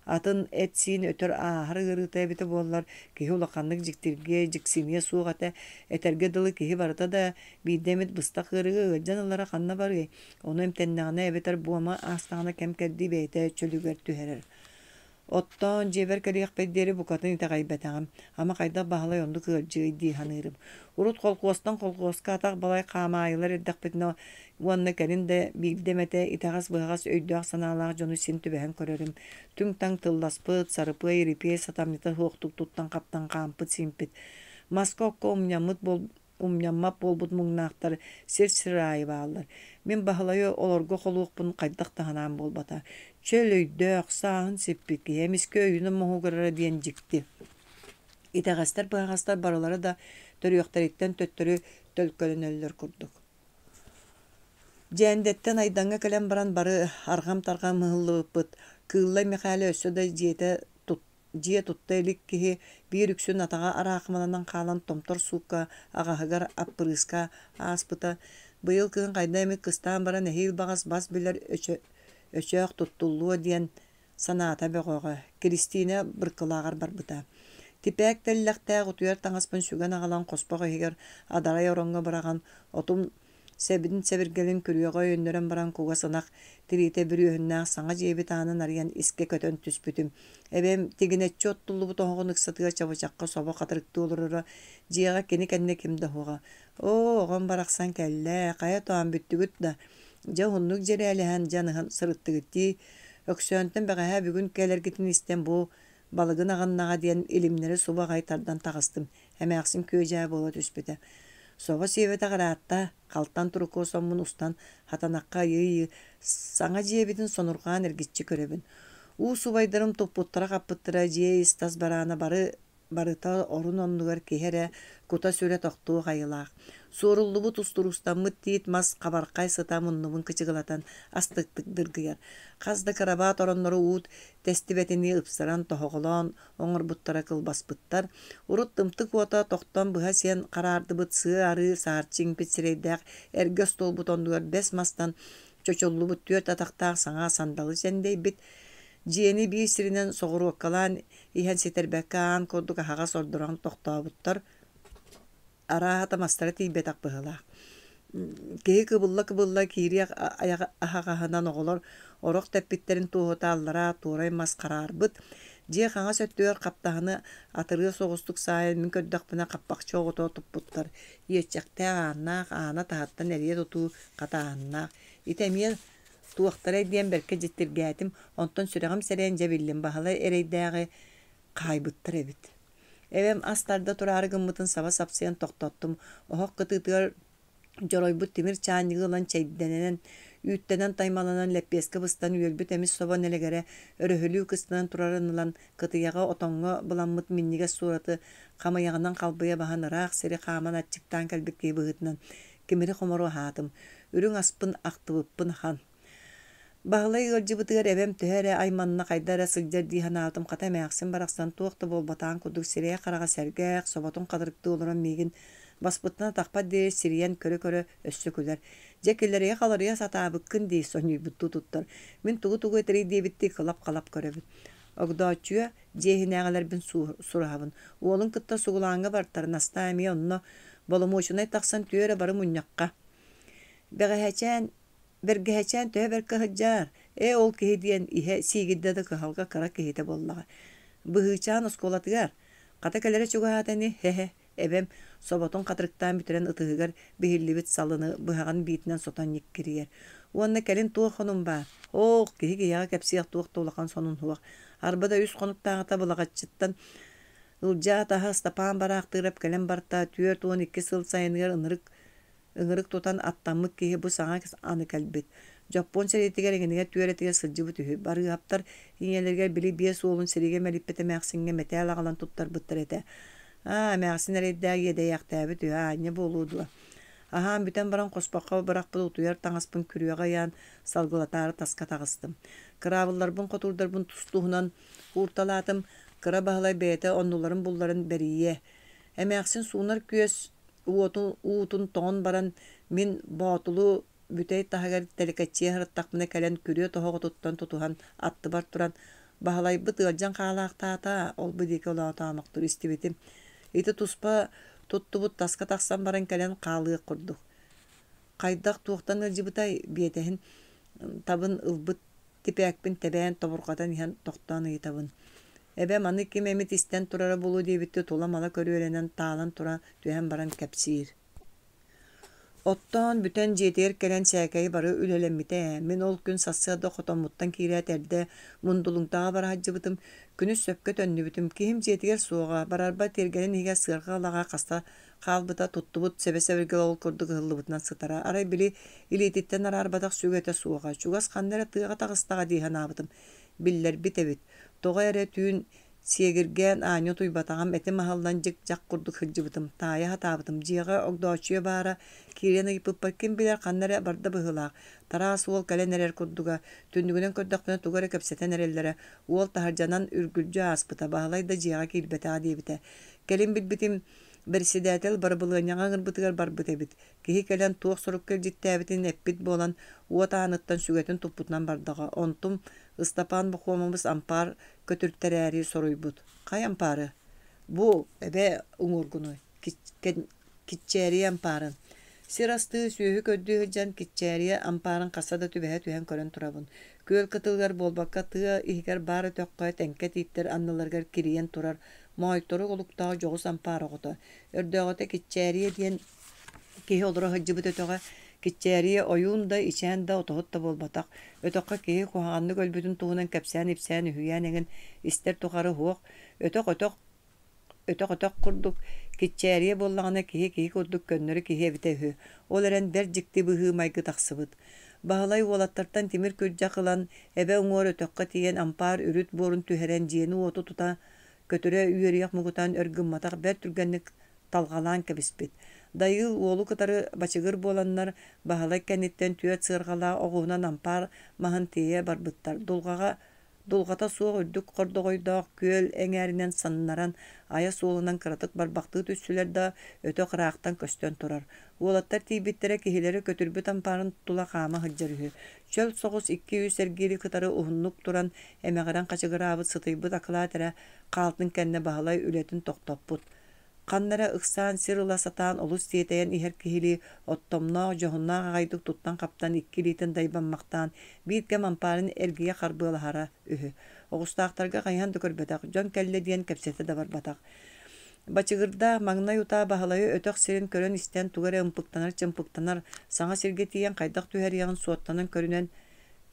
Атын эт-сиин өтөр ааһар ыарыыта эбитэ буоллар, киһи улаханнык дьиктиргиэ, дьиксиниэ суох этэ. Этэргэ дылы киһи барыта да биирдэ эмит быстах ыарыыга ыалдьан ылара ханна барыай, ону эмтэннэҕинэ эбэтэр буома аастаҕына кэм-кэрдии бэйэтэ чөлүгэр түһэрэр. Оттоон дьиэбэр кэлиэхпэр диэри букатын итэҕэйбэтэҕим, ама хайдах Баһылай оннук ыалдьыай дии саныырым. Урут холкуостан холкуоска атах балай хаамаайылар эрдэхпитинэ уонна кэлин да биирдэ эмэтэ итэҕэс-быһаҕас өйдөөх-санаалаах дьону син түбэһэн көрөрүм. Түҥ-таҥ тылласпыт, сарыпыай-ирипиэй сатамньыта суохтук туттан-хаптан хаампыт-сиимпит, маска-окко умньаммыт буол умньаммат буолбут муҥнаахтар сир-сир аайы бааллар. Мин Баһылайы олорго холуохпун хайдах да санаам буолбата. Чөл өйдөөх, сааһын сиппит киһи эмискэ өйүнэн моһуогурара диэн дьикти. Итэҕэстэр-быһаҕастар барылара да төрүөхтэриттэн төттөрү төлкөлөнөллөр курдук. Дьээндэттэн Айдаҥҥа кэлэн баран бары арҕам-тарҕам ыһыллыбыппыт. Кыыллай Мэхээлэ өссө да дьиэтэ Дьиэ тутта илик киһи биир үксүн атаҕа араахымаланан хаалан томтор суукка аҕаһыгар аппырыыска ааспыта. Быйыл кыһын хайда эмит кыстаан баран эһиил баҕас бас билэр өчөөх туттуллуо диэн санаата бөҕөҕө. Киристиинэ Быркылааҕар барбыта. Типээк тэллэхтээх утуйар таҥаспын сүгэн аҕалан хоспох иһигэр адарай ороҥҥо быраҕан отум Сэбин-сэбиргэлин күрүөҕэ өйөннөрөн баран кугас ынах тириитэ бүрүөһүннээх саҥа дьиэбит аанын арыйан искэ көтөн түспүтүм. Эбэм тигинэччи оттуллубут оһоҕун ыксатыгар чабычахха собо хатырыктыы олороро, дьиэҕэ кини кэннэ ким да суоҕа. «Оо, оҕом барахсан кэллэ, хайа тоон бүттүгүт да, дьэ уһуннук дьирээлэһэн дьаныһан сырыттыгыт дии. Өксөөнтөн бэҕэһээ бүгүн кэлэргитин истэн бу балыгын аҕыннаҕа диэн илимнэри субу аҕай тардан таҕыстым Эмээхсин күө-дьаа буола түспүтэ. Собо сиэбэтэх ыраатта, халтан турукуо соммун устан, хатанахха ыйыы-ыйыы, саҥа дьиэбитин сонурҕаан эргиччи көрөбүн. Уу субайдарым туппуттара-хаппыттара дьиэ ис-тас бараана бары Барыта орун-оннугар киһи эрэ кута-сүрэ тохтуох айылаах. Суоруллубут, устуруустаммыт тиит мас хабархай сыта муннубун кычыгылатан астыктык дыргыйар. Хас да кырабаат ороннору уут тэстибэтинии ыпсаран, тоһоҕолоон оҥорбуттара кылбаспыттар. Урут тымтык уота тохтон быһа сиэн хараардыбыт сыа-арыы саарчы иҥпит сирэйдээх эргэ остуолбут оннугар бэс мастан чочуллубут түөрт атахтаах саҥа сандалы сэндэйбит. Дьиэни биир сиринэн соҕуруоккалаан иһэн ситэрбэккэ аан курдук аһаҕас ордорон тохтообуттар, арааһата мастара тиийбэтэх быһыылаах. Киһи кыбылла-кыбылла киириэх аһаҕаһынан оҕолор орох тэппиттэрин туоһута аллараа туорай мас хараарбыт. Дьиэ хаҥас өттүгэр хаптаһыны атырыа соҕустук саайан мин көрдөхпүнэ хаппахчы оҕото туппуттар. Иэччэхтээх ааннаах, аана таһыттан эрийэ тутуу хатааһыннаах. Ити эмиэ Туохтарай диэн бэркэ дьиктиргээтим, онтон сүрэҕим сэрэйэн дьэ биллим, Баһылай эрэйдээҕи хаайбыттар эбит. Эбэм ас тарда тураары гыммытын саба сапсыйан тохтоттум, оһох кытыытыгар дьоройбут тимир чаанньыгы ылан чэйдэнэн, үүттэнэн таймаланан лэппиэскэ быстан үөлбүт эмис собо нэлэгэрэ өрөһөлүү кыстанан турарын ылан, кытыйаҕа отоҥҥо быламмыт минньигэс суораты хамыйаҕынан халбыйа баһан ыраах сири хааман аччыктаан кэлбит киһи быһыытынан кимири-хомору аһаатым. Үрүҥ аспын ахтыбыппын ахан. Баһылай ыалдьыбытыгар эбэм төһө эрэ айманна, хайда эрэ сылдьар дии санаабытым, хата эмээхсин барахсан туох да буолбатаҕын курдук сирэйэ-хараҕа сэргэх, соботун хатырыктыы олорон миигин баспыттан атахпар диэри сирийэн көрө-көрө өссө күлэр. Дьэ килэрийэ-халарыйа сатаабыккын дии сонньуйбуттуу туттар. Мин тугу-тугу этэрий диэбиттии кылап-халап көрөбүн. Огдооччуйа дьиэ иһинээҕилэрбин сураһабын. Уолун кытта сугулааҥҥа бартар, Настаа эмиэ онно боломуочунай тахсан түөрэ бары мунньахха. Бэҕэһэчээн, бэргэһэчээн төһө бэркэ сылдьаар, ээ ол киһи диэн иһэ сиигирдэ да кыһалҕа кыра киһитэ буоллаҕа. Быһыычаан оскуолатыгар, хата кэлэрэ чугаһаата ини, һэ-һэ, эбэм соботун хатырыктаан бүтэрэн ытыһыгар биһиллибит салыны быһаҕын биитинэн сотон ньиккирийэр. Уонна кэлин туох сонун баар? Оох, киһи киһиэхэ кэпсиэх туох да улахан сонун суох. Арба да үс хонуктааҕыта Былаҕаччыттан Ылдьаа атаһа Ыстапаан Бараахтыырап кэлэн барта, 42 сыл сайыныгар ынырык ыҥырык тутан аттаммыт киһи бу саҥа аны кэлбит. Дьоппуон сэриитигэр эҥинигэр түөрэтигэр сылдьыбыт үһү. Барыыһаптар ийэлэригэр били биэс уолун сэриигэ мэлиппит эмээхсиҥҥэ мэтээл аҕалан туттарбыттар этэ. Аа, эмээхсин эрэйдээх иэдэйээхтээбит үһү, аанньа буолуо дуо? Аһаан бүтэн баран хоспоххо бырахпыт утуйар таҥаспын күрүөҕэ ыйаан салгылатаары таска таҕыстым. Кыраабылларбын, хотуурдарбын тус-туһунан уурталаатым, Кыра Баһылай бэйэтэ оннуларын булларан бэрийиэ. Эмээхсин суунар күөс уотун уутун тоҥон баран, мин Боотулу бүтэй таһыгар тэлэкэччийэ сырыттахпына кэлэн күрүө тоһоҕотуттан тутуһан аттыбар туран, Баһылайбыт ыалдьан хаалаахтаата, ол-бу диэки олоотоомохтур истибитим. Ити туспа туттубут таска тахсан баран кэлэн хаалыах курдук. Хайдах туохтан ыалдьыбытай биэтэһин табын ылбыт типээкпин тэбээн тобурҕатан иһэн тохтоон ыйытабын. Эбэм аны ким эмит истэн турара буолуо диэбиттии тула-мала көрүөлэнэн таалан тура түһэн баран кэпсиир. Оттоон бүтэн дьиэтигэр кэлэн сээкэйи бары үлэлэммитэ ээ. Мин ол күн сарсыарда хотоммуттан киирээт эрдэ Мундулуҥтаҕа бара сылдьыбытым. Күнүс сөпкө төннүбүтүм. Киһим дьиэтигэр суоҕа. Барарбар тиэргэнин иһигэр сыарҕа ылаҕа хаста хаалбыта, туттубут сэбэ-сэбиргэл ол курдук ыһыллыбытынан сытара. Арай били илиититтэн араарбатах сүгэтэ суоҕа, чугас ханна эрэ тыаҕа таҕыстаҕа дии санаабытым. Биллэрбит эбит. Тоҕо эрэ түүн сиэгиргээн аанньа утуйбатаҕым, этим аһыллан дьик-дьах курдук сылдьыбытым, таайа сатаабытым. Дьиэҕэ Огдооччуйа баара, киирэн ыйыппыппар ким билэр ханна эрэ барда быһыылаах. Тараас уол кэлэн эрэр курдуга, түннүгүнэн көрдөхпүнэ тугу эрэ кэпсэтэн эрэллэрэ. Уол таһырдьанан үргүлдьү ааспыта, Баһылай да дьиэҕэ киирбэтэҕэ диэбитэ. Кэлин билбитим, Бэрэссэдээтэл барабылыанньаҕа ыҥырбытыгар барбыт эбит. Киһи кэлэн туох сорукка илдьиттээбитин эппит буолан, уот ааныттан сүгэтин туппутунан бардаҕа. Онтум Ыстапаан Бохуомабыс ампаар көтүртэрээри соруйбут. Хайа ампаары? Бу, эбэ уҥуоргуну, Киччээрийэ ампаарын. Сир астыы, сүөһү көрдүү сылдьан Киччээрийэ ампаарын хаста да түбэһэ түһэн көрөн турабын. Күөл кытылыгар буолбакка, тыа иһигэр баар өтөххө тэҥкэ тииттэр анныларыгар кирийэн турар Моойторук олуктаах дьоҕус ампаар оҕото, өрдөөҕүтэ Киччээрийэ диэн киһи олоро сылдьыбыт өтөҕө. Киччээрийэ ойуун да, ичээн да, отоһут да буолбатах. Өтөххө киһи куһаҕаннык өлбүтүн туһунан кэпсээн-ипсээн үһүйээн эҥин истэр тухары суох, өтөх өтөх өтөх-өтөх курдук, Киччээрийэ буоллаҕына киһи киһи курдук көннөрү киһи эбитэ үһү. Ол эрэн бэрт дьикти быһыы-майгы тахсыбыт. Баһылай уолаттартан тимир күрдьэх ылан, эбэ уҥуор өтөххө тиийэн ампаар үрүт буорун түһэрэн дьиэни-уоту тута Көтүрэ үөрүйэх муҥутаан өр гымматах, бэрт түргэнник талҕалаан кэбиспит. Дайыыл уолу кытары бачыгыр буоланнар, Баһылай кэнниттэн түөрт сыарҕалаах оҕуһунан ампаар маһын тиэйэ барбыттар. Дулҕаҕа Дулҕата суох үрдүк хордоҕойдоох күөл эҥээринэн саннаран, айа суолунан кыратык барбахтыы түстүлэр да, өтөх ыраахтан көстөн турар. Уолаттар тиийбиттэрэ киһилэрэ көтүрбүт ампаарын тула хаама сылдьар үһү. Чөл соҕус икки-үс эргиири кытары уһуннук туран, эмэҕирэн хачыгыраабыт сытыйбыт акылаат эрэ хаалтын кэннэ Баһылай үлэтин тохтоппут. Ханна эрэ ыксаан сир ыла сатаан олус тиэтэйэн иһэр киһилии оттомноох, дьоһуннаах аҕайдык туттан-хаптан икки илиитин дайбаммахтаан биир кэм ампаарын эргийэ харбыалаһара үһү. Оҕустаахтарга хайаан да көрбөтөх, дьон кэллэ диэн кэпсэтэ да барбатах. Бачыгырдаах маҥнай утаа Баһылайы өтөх сирин көрөн-истэн тугу эрэ ымпыктанар-чымпыктанар, саҥа сиргэ тиийэн хайдах түһэриэҕин суоттанан көрүнэн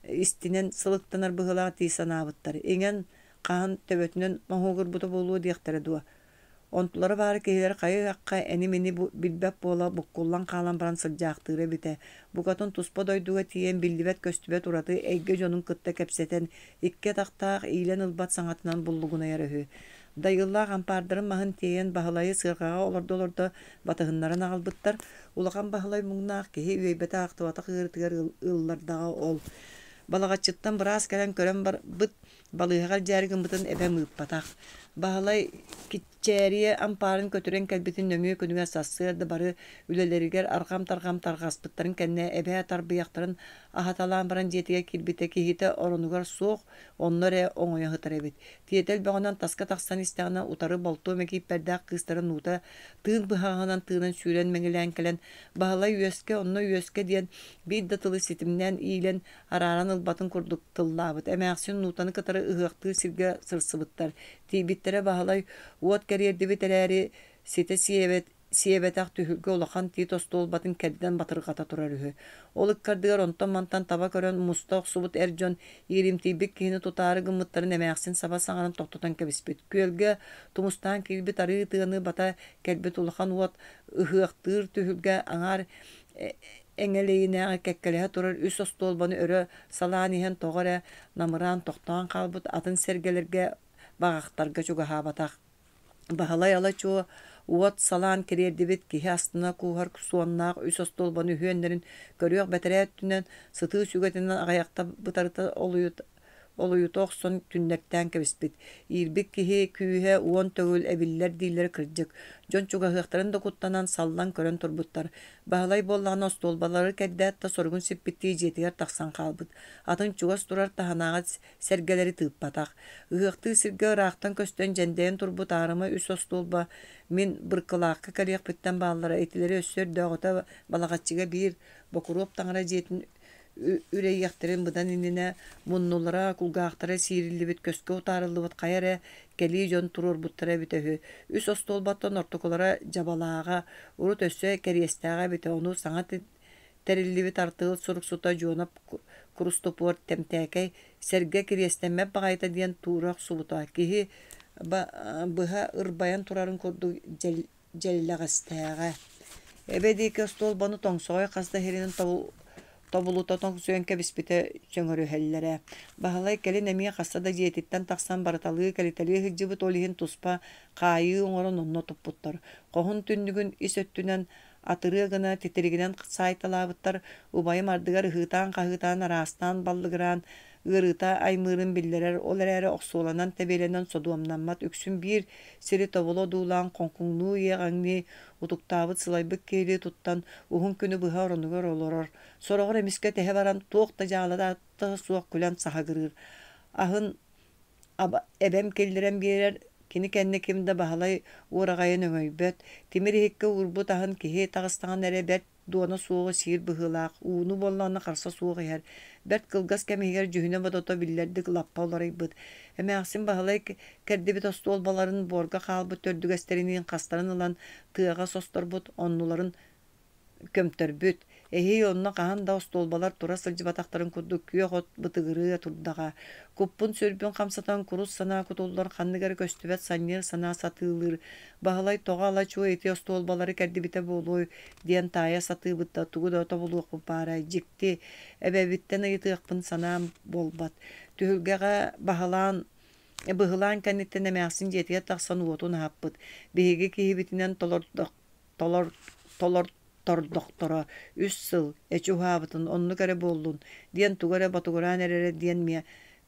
истинэн сылыктанар быһыылаах дии санаабыттар. Иҥэн хаһан төбөтүнэн моһуогурбута буолуо диэхтэрэ дуо? Онтулара баара киһилэр хайы-ыһахха эни-мини билбэт буола буккуллан хаалан баран сылдьаахтыыра эбитэ. Букатын туспа дойдуга тиийэн биллибэт-көстүбэт ураты эйгэ дьонун кытта кэпсэтэн, икки атахтаах иилэн ылбат саҥатынан буллугунайара үһү. Дайыыллаах ампаардарын маһын тиэйэн Баһылайы сыарҕаҕа олордо-олордо батыһыннаран аҕалбыттар. Улахан Баһылай муҥнаах киһи үөйбэтэх-ахтыбатах ыарыытыгар ыллардаҕа ол. Балаҕаччыттан быраас кэлэн көрөн барбыт Балыыһаҕа илдьээри гыммытын эбэм ыыппатах. Баһылай Киччээрийэ ампаарын көтүрэн кэлбитин нөҥүө күнүгэр сарсыарда бары үлэлэригэр арҕам-тарҕам тарҕаспыттарын кэннэ эбээ тарбыйахтарын аһаталаан баран дьиэтигэр киирбитэ киһитэ оронугар суох, онно эрэ оҥойо сытар эбит. Тиэтэл бөҕөнөн таска тахсан истэҕинэ утары болтуо мэкииппэрдээх кыыстарын уута тыын быһаҕаһынан тыынан сүүрэн мэҥилээн кэлэн Баһылай үөскэ, онно үөскэ диэн биир да тылы ситимнээн иилэн арааран ылбатын курдук тыллаабыт. Эмээхсин Нуутаны кытары ыһыахтыыр сиргэ сырсыбыттар. Тиийбиттэрэ Баһылай уот кэриэрдибит эрээри, ситэ сиэбэт сиэбэтэх түһүлгэ улахан тиит остуолбатын кэрдэн батырҕата турар үһү. Ол ыккардыгар онтон-мантан таба көрөн муста охсубут эр дьон ииримтийбит киһини тутаары гыммыттарын эмээхсин саба саҥаран тохтотон кэбиспит. Күөлгэ тумустаан киирбит арыы тыаны бата кэлбит улахан уот ыһыахтыыр түһүлгэ аҥаар эҥэлэйинээҕи кэккэлэһэ турар үс остуолбаны өрө салаан иһэн тоҕо эрэ намыраан тохтоон хаалбыт атын сэргэлэргэ баҕахтарга чугаһаабатах. Баһылай ала-чуо уот салаан кириэрдибит киһи астына кууһар суоннаах үс остуолбаны үһүөннэрин көрүөх бэтэрээ өттүнэн сытыы сүгэтинэн аҕыйахта бытарыта олуйута охсон түннэртээн кэбиспит. Иирбит киһи күүһэ уон төгүл эбиллэр дииллэрэ кырдьык. Дьон чугаһыахтарын да куттанан, саллан көрөн турбуттар. Баһылай буоллаҕына остуолбалары кэрдээт да соругун сиппиттии дьиэтигэр тахсан хаалбыт. Атын чугас турар таһынааҕы сэргэлэри тыыппатах. Ыһыахтыыр сиргэ ыраахтан көстөн дьэндэйэн турбут аарыма үс остуолба мин Быркылаахха кэлиэхпиттэн бааллара итилэри өссө өрдөөҕүтэ Балаҕаччыга биир Бокуруоп таҥара дьиэтин үрэйиэхтэрин быдан иннинэ муннулара, кулгаахтара сиириллибит, көскө утаарыллыбыт хайа эрэ кэлии дьон туруорбуттара эбитэ үһү. Үс остуолбаттан ортокулара дьабалааҕа, урут өссө кэриэстээҕэ эбитэ, ону саҥа тэриллибит артыал суруксута Дьуонап Куруступуор Тэмтээкэй сэргэ кириэстэммэт баҕайыта диэн туура охсубута, киһи быһа ырбайан турарын курдук дьэллэҕэстээҕэ. Эбэ диэки остуолбаны тоҥсоҕой хас да иһиринэн тобулута тоҥсуйан кэбиспитэ чөҥөрүһэллэрэ. Баһылай кэлин эмиэ хаста да дьиэтиттэн тахсан барыталыы кэлитэлии сылдьыбыт, ол иһин туспа хаайыы оҥорон онно туппуттар. Хоһун түннүгүн ис өттүнэн атырыа гына титиригинэн саайталаабыттар, убайым ардыгар ыһыытаан-хаһыытаан араастаан баллыгыраан ыарыыта аймыырын биллэрэр, ол эрээри охсуоланан тэбиэлэнэн содуомнаммат, үксүн биир сири тобулу одуулаан хоҥкуҥнуу иэҕэҥнии, утуктаабыт сылайбыт киһилии туттан, уһун күнү быһа оронугар олорор. Сороҕор эмискэ тэһэ баран, туох да дьаалата суох күлэн саһыгырыыр. Аһын эбэм киллэрэн биэрэр, кини кэннэ ким да Баһылай уораҕайын өҥөйбөт, тимир иһиккэ уурбут аһын киһи таҕыстаҕына эрэ бэрт дуона суоҕу сиир быһыылаах, ууну буоллаҕына харса суох иһэр. Бэрт кылгас кэм иһигэр дьүһүнэ-бодото биллэрдик лаппа уларыйбыт. Эмээхсин Баһылай кэрдибит остуолбаларын буорга хаалбыт төрдүгэстэриниин хастарын ылан тыаҕа состорбут, оннуларын көмтөрбүт. Эһиил онно хаһан да остуолбалар тура сылдьыбатахтарын курдук күөх от бытыгырыа турдаҕа. Куппун-сүрбүн хамсатан курус санаа кутуллар, ханнык эрэ көстүбэт санньыар санаа сатыылыыр. Баһылай тоҕо ала-чуо ити остуолбалары кэрдибитэ буолуой диэн таайа сатыыбыт да, тугу да тобулуохпут баарай, дьикти, эбэбиттэн ыйытыахпын санаам буолбат. Түһүлгэҕэ баһылаан Быһылаан кэнниттэн эмээхсин дьиэтигэр тахсан уотун аһаппыт. Биһиги киһибитинэн толордох толор толортордохторо үс сыл, эчи уһаабытын, оннук эрэ буоллун, диэн тугу эрэ ботугураан эрэрэ диэн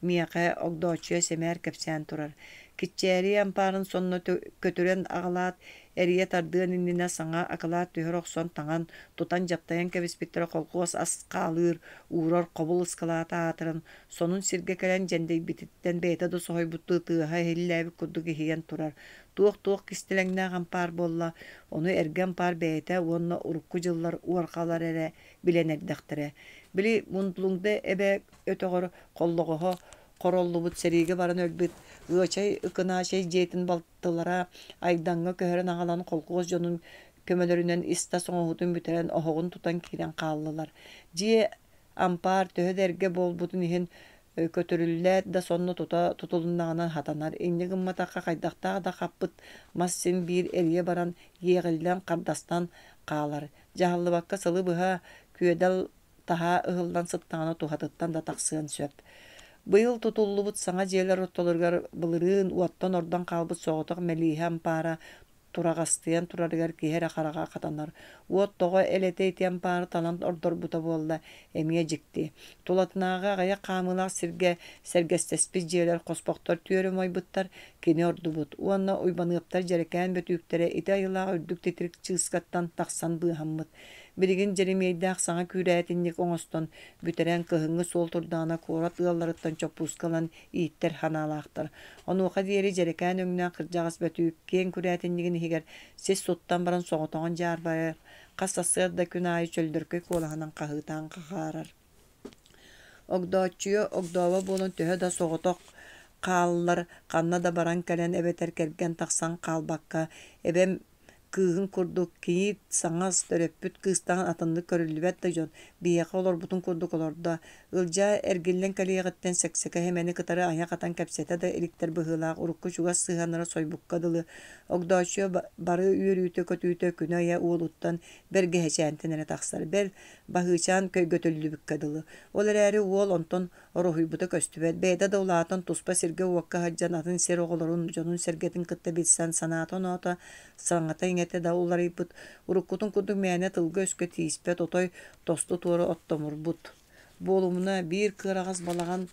миэхэ Огдооччуйа сэмээр кэпсээн турар. Киччээрийэ ампаарын сонно көтүрэн аҕалаат, эрийэ тардыан иннинэ саҥа акылаат түһэрэ охсон таҥан, тутан дьаптайан кэбиспиттэрэ колхуос ас хаалыыр, уурар хобул ыскылаата аатыран, сонун сиргэ кэлэн дьэндэйбититтэн бэйэтэ да соһуйбуттуу тыаһа иһиллээбит курдук иһийэн турар. Туох-туох кистэлэҥнээх ампаар буолла, ону эргэ ампаар бэйэтэ уонна урукку дьыллар уорҕалар эрэ билэн эрдэхтэрэ. Били Мундлуҥда эбэ өтөҕөр холлоҕоһо хороллубут сэриигэ баран өлбүт Ыачай Ыкынаачай дьиэтин балтылара Айдаҥҥа көһөрөн аҕалан колхуос дьонун көмөлөрүнэн ис-тас оҥоһуутун бүтэрэн оһоҕун тутан киирэн хааллылар. Дьиэ ампаар төһө да эргэ буолбутун иһин көтүрүллээт да сонно тута тутулуннаҕына хатанар. Инньэ гымматахха хайдахтаах да хаппыт мас син биир эрийэ баран иэҕиллэн хардастан хаалар. Дьаһаллыбакка сылы быһа күөдэл таһаа ыһыллан сыттаҕына туһатыттан да тахсыан сөп. Быйыл тутуллубут саҥа дьиэлэр ортолоругар былырыын уоттан ордон хаалбыт соҕотох мэлииһэ ампаара тураҕастыйан турарыгар киһи эрэ хараҕа хатанар. Уот тоҕо элэтэ ити ампаары талан ордорбута буолла, эмиэ дьикти. Тулатынааҕы аҕыйах хаамыылаах сиргэ сэргэстэспит дьиэлэр хоспохтор түөрэ умайбыттар, кини ордубут. Уонна Уйбаныаптар дьэрэкээн бөтүүктэрэ ити айылаах үрдүк титирик чыыскаттан тахсан быыһаммыт. Билигин Дьэримиэйдээх саҥа күүрээтинньик оҥостон бүтэрэн кыһыҥҥы суол турдаҕына куорат ыалларыттан чоппууска ылан ииттэр санаалаахтар. Онуоха диэри дьэрэкээн өҥнөөх кырдьаҕас бөтүүк киэҥ күрээтинньигин иһигэр сис суттан баран соҕотоҕун дьаарбайар, хас сарсыарда күн аайы чөллөркөй куолаһынан хаһыытаан хахаарар. Огдооччуйа огдообо буолан төһө да соҕотох хааллар, ханна да баран кэлэн эбэтэр кэргэн тахсан хаалбакка, эбэм Кыыһын курдук кийиит, саҥас, төрөппүт кыыстаҕын атыннык көрүллүбэт да дьон, биһиэхэ олорбутун курдук олордо. Ылдьаа эргиллэн кэлиэҕиттэн Сэксэкэ Сэмэни кытары айах атан кэпсэтэ да иликтэр быһыылаах урукку чугас сыһыаннара сойбукка дылы. Огдооччуйа бары үөрүүтэ-көтүүтэ күнэ-ыйа уолуттан, бэргэһэчээнтэн эрэ тахсар. Бэл, Баһыычаан көйгөтүллүбүккэ дылы. Ол эрээри уол онтон Ороһуйбута көстүбэт, бэйэтэ да улаатан туспа сиргэ-уокка сылдьан атын сир оҕолорун, дьонун-сэргэтин кытта билсэн санаата-оноото, саҥата-иҥэтэ да уларыйбыт, уруккутун курдук мээнэ тылга-өскө тииспэт, отой тосту-туора оттомурбут. Буолумуна, биир кыараҕас балаҕан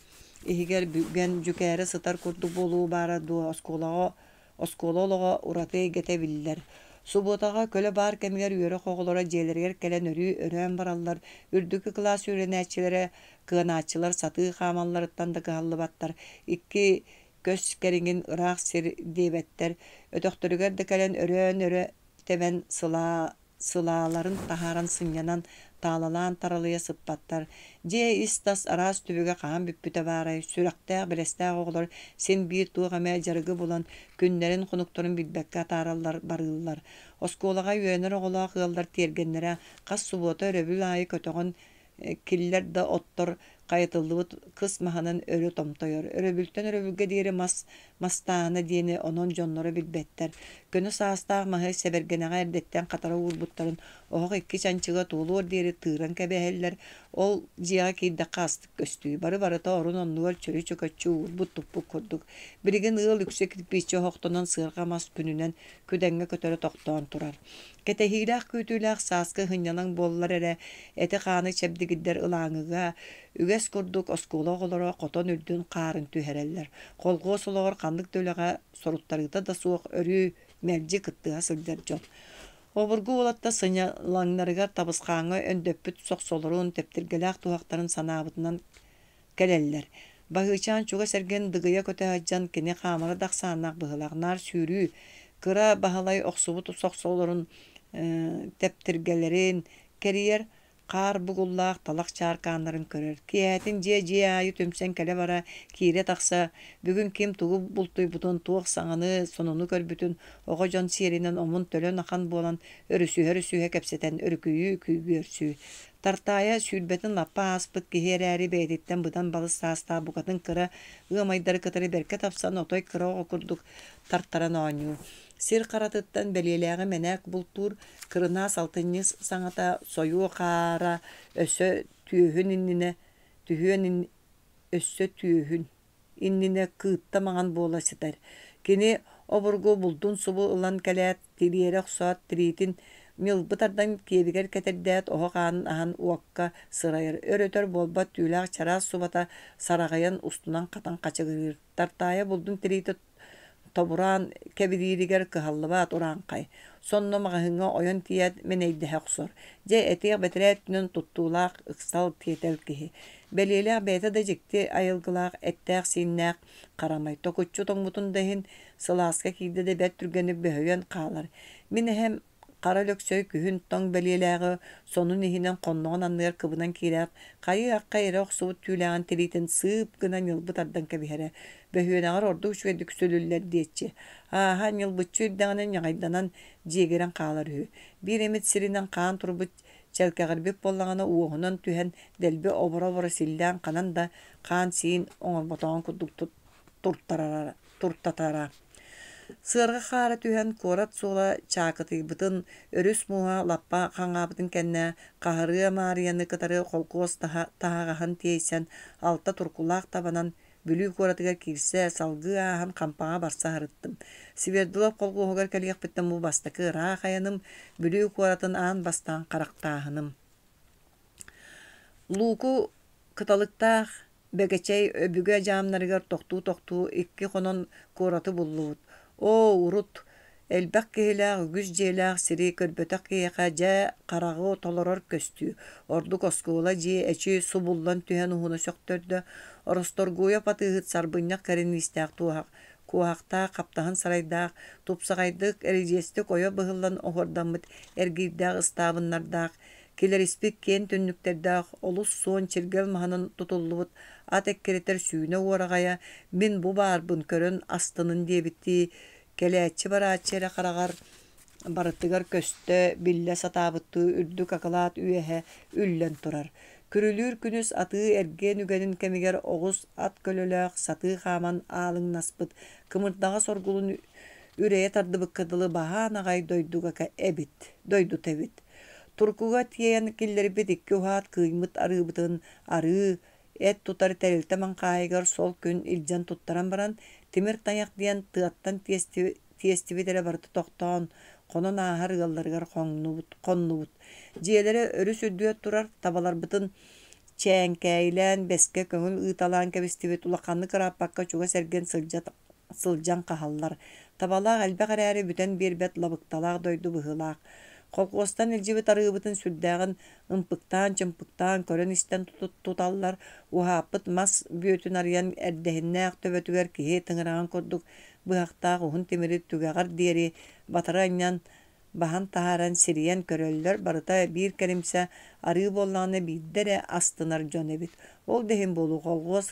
иһигэр бүгэн дьүкээрэ сытар курдук буолуо баара дуо, оскуолаҕа Оскуола олоҕо ураты эйгэтэ биллэр. Субуотаҕа көлө баар кэмигэр үөрэх оҕолоро дьиэлэригэр кэлэн өрүү өрөөн бараллар, үрдүкү кылаас үөрэнээччилэрэ, кыанааччылар сатыы хаамалларыттан да кыһаллыбаттар, икки көс кэриҥин ыраах сир диэбэттэр, өтөхтөрүгэр да кэлэн өрөөн өрө тэбэн сылаа сылааларын таһааран сынньанан, таалалаан таралыйа сыппаттар. Дьиэ ис-тас араас түбүгэ хаһан бүппүтэ баарай, сүрэхтээх-бэлэстээх оҕолор син биир туох эмэ дьарыгы булан, күннэрин-хонуктарын билбэккэ атаараллар, барыыллар. Оскуолаҕа үөрэнэр оҕолоох ыаллар тиэргэннэрэ хас субуота өрөбүл аайы көтөҕөн киллэр да оттор хайытыллыбыт кыс маһынан өрө томтойор. Өрөбүлтэн өрөбүлгэ диэри мас мастааһына диэни онон дьонноро билбэттэр. Көнө саастаах маһы сэбэргэнэҕэ эрдэттэн хатара уурбуттарын оһох икки чанчыга туолуор диэри тыыран кэбиһэллэр. Ол дьиэҕэ киирдэххэ астык көстүү. Бары-барыта орун-оннугар чөрү-чөкөччү уурбут-туппут курдук. Билигин ыал үксэ кирпииччэ оһохтонон сыарҕа мас күнүнэн күдэҥҥэ көтөрө тохтоон турар. Кэтэһиилээх күүтүүлээх сааскы сынньалаҥ буоллар эрэ, эти-хааны чэбдигирдэр ылааҥыга, үгэс курдук оскуола оҕолоро хотон үрдүн хаарын түһэрэллэр. Колхуос олоҕор ханнык да үлэҕэ соруттарыыта да суох өрүү мэлдьи кыттыһа сылдьар дьон. Обургу уолаттар сынньалаҥнарыгар табысхааҥҥа өндөппүт сохсолорун, тэптиргэлээх туһахтарын санаабытынан кэлэллэр. Баһыычаан чугас эргин дыгыйа көтө сылдьан кини хаамара да ахсааннаах быһыылаах, наар сүүрүү, кыра Баһылай охсубут сохсолорун тэптиргэлэрин кэрийэр, хаар бугуллаах талах чааркааннарын көрөр. Киэһэтин дьиэ-дьиэ аайы түмсэн кэлэ-бара, киирэ-тахса, бүгүн ким тугу бултуйбутун, туох саҥаны, сонуну көрбүтүн оҕо дьон сиэринэн омун-төлөн ахан буолан өрүсүһэ-өрүсүһэ кэпсэтэн өрүкүйүү күйгүөрсүү. Тартаайа сүүрбэтин лаппа ааспыт киһи эрээри бэйэтиттэн быдан балыс саастаах букатын кыра ыамайдары кытары бэркэ тапсан отой кыра оҕо курдук тартаран оонньуур. Сир харатыттан бэлиэлээҕи мэнээк бултуур кырынаас алтынньы саҥата сойуо хаара өссө түөһүн иннинэ түһүөн өссө түөһүн. иннинэ кыытта маҥан буола сытар. Кини обургу булдун субу ылан кэлээт, тириэрэ охсоот, тириитин ньылбы тардан киэбигэр кэтэрдээт, оһох аанын аһан уокка сырайар. Өр-өтөр буолбат түүлээх чараас субата сараҕыйан устунан хатан хачыгырыыр. Тартаайа булдун тириитэ тобураан кэбирииригэр кыһаллыбат урааҥхай. Сонно маҕаһыыҥҥа ойон тиийээт мэнэйдэһэ охсор. Дьэ, этиэх бэтэрээ өттүнэн туттуулаах, ыксал, тиэтэл киһи. Бэлиэлээх бэйэтэ да дьикти айылгылаах, эттээх-сииннээх харамай. Токуччу тоҥмутун да иһин, сылааска киирдэ да бэрт түргэнник бөһүйэн хаалар. Мин эһэм Хара Өлөксөй күһүн тоҥ бэлиэлээҕи сонун иһинэн хонноҕун анныгар кыбынан киирээт, хайыы-ахха ирэ охсубут түүлээҕин тириитин сыып гына ньылбы тардан кэбиһэрэ, бөһүөнэҕэр ордук үчүгэйдик сүлүллэр диэччи. Ааһа ньылбыччы үрдэҕинэ ньаҕайданан, дьиэгирэн хаалар үһү. Биир эмит сиринэн хаан турбут чэлкэҕирбит буоллаҕына уоһунан түһэн дэлби оборо-оборо силлээн ханан да хаан-сиин оҥорботоҕун курдук туртатара. Сыарҕа хаара түһэн, куорат суола чаакытыйбытын, өрүс мууһа лаппа хаҥаабытын кэннэ, Хаһырыа Маарыйаны кытары холкуос таһаҕаһын тиэйсэн, алта туркулаах табанан Бүлүү куоратыгар киирсэ, салгыы ааһан Хампаҕа барса сырыттым. Свердлов холкуоһугар кэлиэхпиттэн бу бастакы ыраах айаным, Бүлүү куоратын аан бастаан харахтааһыным. Лууку кыталыктаах Бэгэчэй өбүгэ дьаамнарыгар тохтуу-тохтуу икки хонон куораты буллубут. Оо, урут элбэх киһилээх, үгүс дьиэлээх сири көрбөтөх киһиэхэ дьэ хараҕы толорор көстүү. Ордук оскуола дьиэ эчи субуллан түһэн уһуна сөхтөрдө. Росторгуйап атыыһыт сарбынньах кэриниистээх туоһах, куоһахтаах, хаптаһын сарайдаах, тупсаҕайдык, эридьиэстик ойо быһыллан оһуордаммыт эргиирдээх ыстаабыннардаах, Килэриспит киэн түннүктэрдээх олус суон чиргэл маһынан тутуллубут ат эккирэтэр сүүнэ уораҕайа мин бу баарбын көрөн астынын диэбиттии кэлээччи-барааччы эрэ хараҕар барытыгар көстө, биллэ сатаабыттыы үрдүк акылаат үөһэ үллэн турар. Күрүлүүр күнүс атыы-эргиэн үгэнин кэмигэр оҕус ат көлөлөөх сатыы хааман аалыҥнаспыт кымырдаҕас оргулун үрэйэ тардыбыкка дылы баһаан аҕай дойдуга эбит, дойдута эбит. Туркуга тиэйэн киллэрбит икки уһаат кыыймыт арыыбытын арыы, эт тутар тэрилтэ маҥхааһыгар сол күн илдьэн туттаран баран, тимир тайах диэн тыаттан тиэстибит эрэ барыта тохтоон, хонон ааһар ыалларыгар хоннубут. Дьиэлэрэ өрүс үрдүгэр турар табаларбытын чээҥкээйилээн, бэскэ көҥүл ыыталаан кэбистибит, улаханнык ырааппакка чугас эргин сылдьа сылдьан хаһаллар. Табалаах элбэх эрээри бүтэн биэрбэт лабыкталаах дойду быһыылаах. Холкуостан илдьибит арыыбытын сүрдээҕин ымпыктаан-чымпыктаан көрөн-истэн туталлар, уһааппыт мас бүөтүн арыйан эрдэһиннээх төбөтүгэр киһи тыҥыраҕын курдук быһахтаах уһун тимири түгэҕэр диэри батары анньан баһан таһааран сирийэн көрөллөр, барыта биир кэлимсэ арыы буоллаҕына биирдэ эрэ астынар дьон эбит. Ол да иһин буолуо, холхуос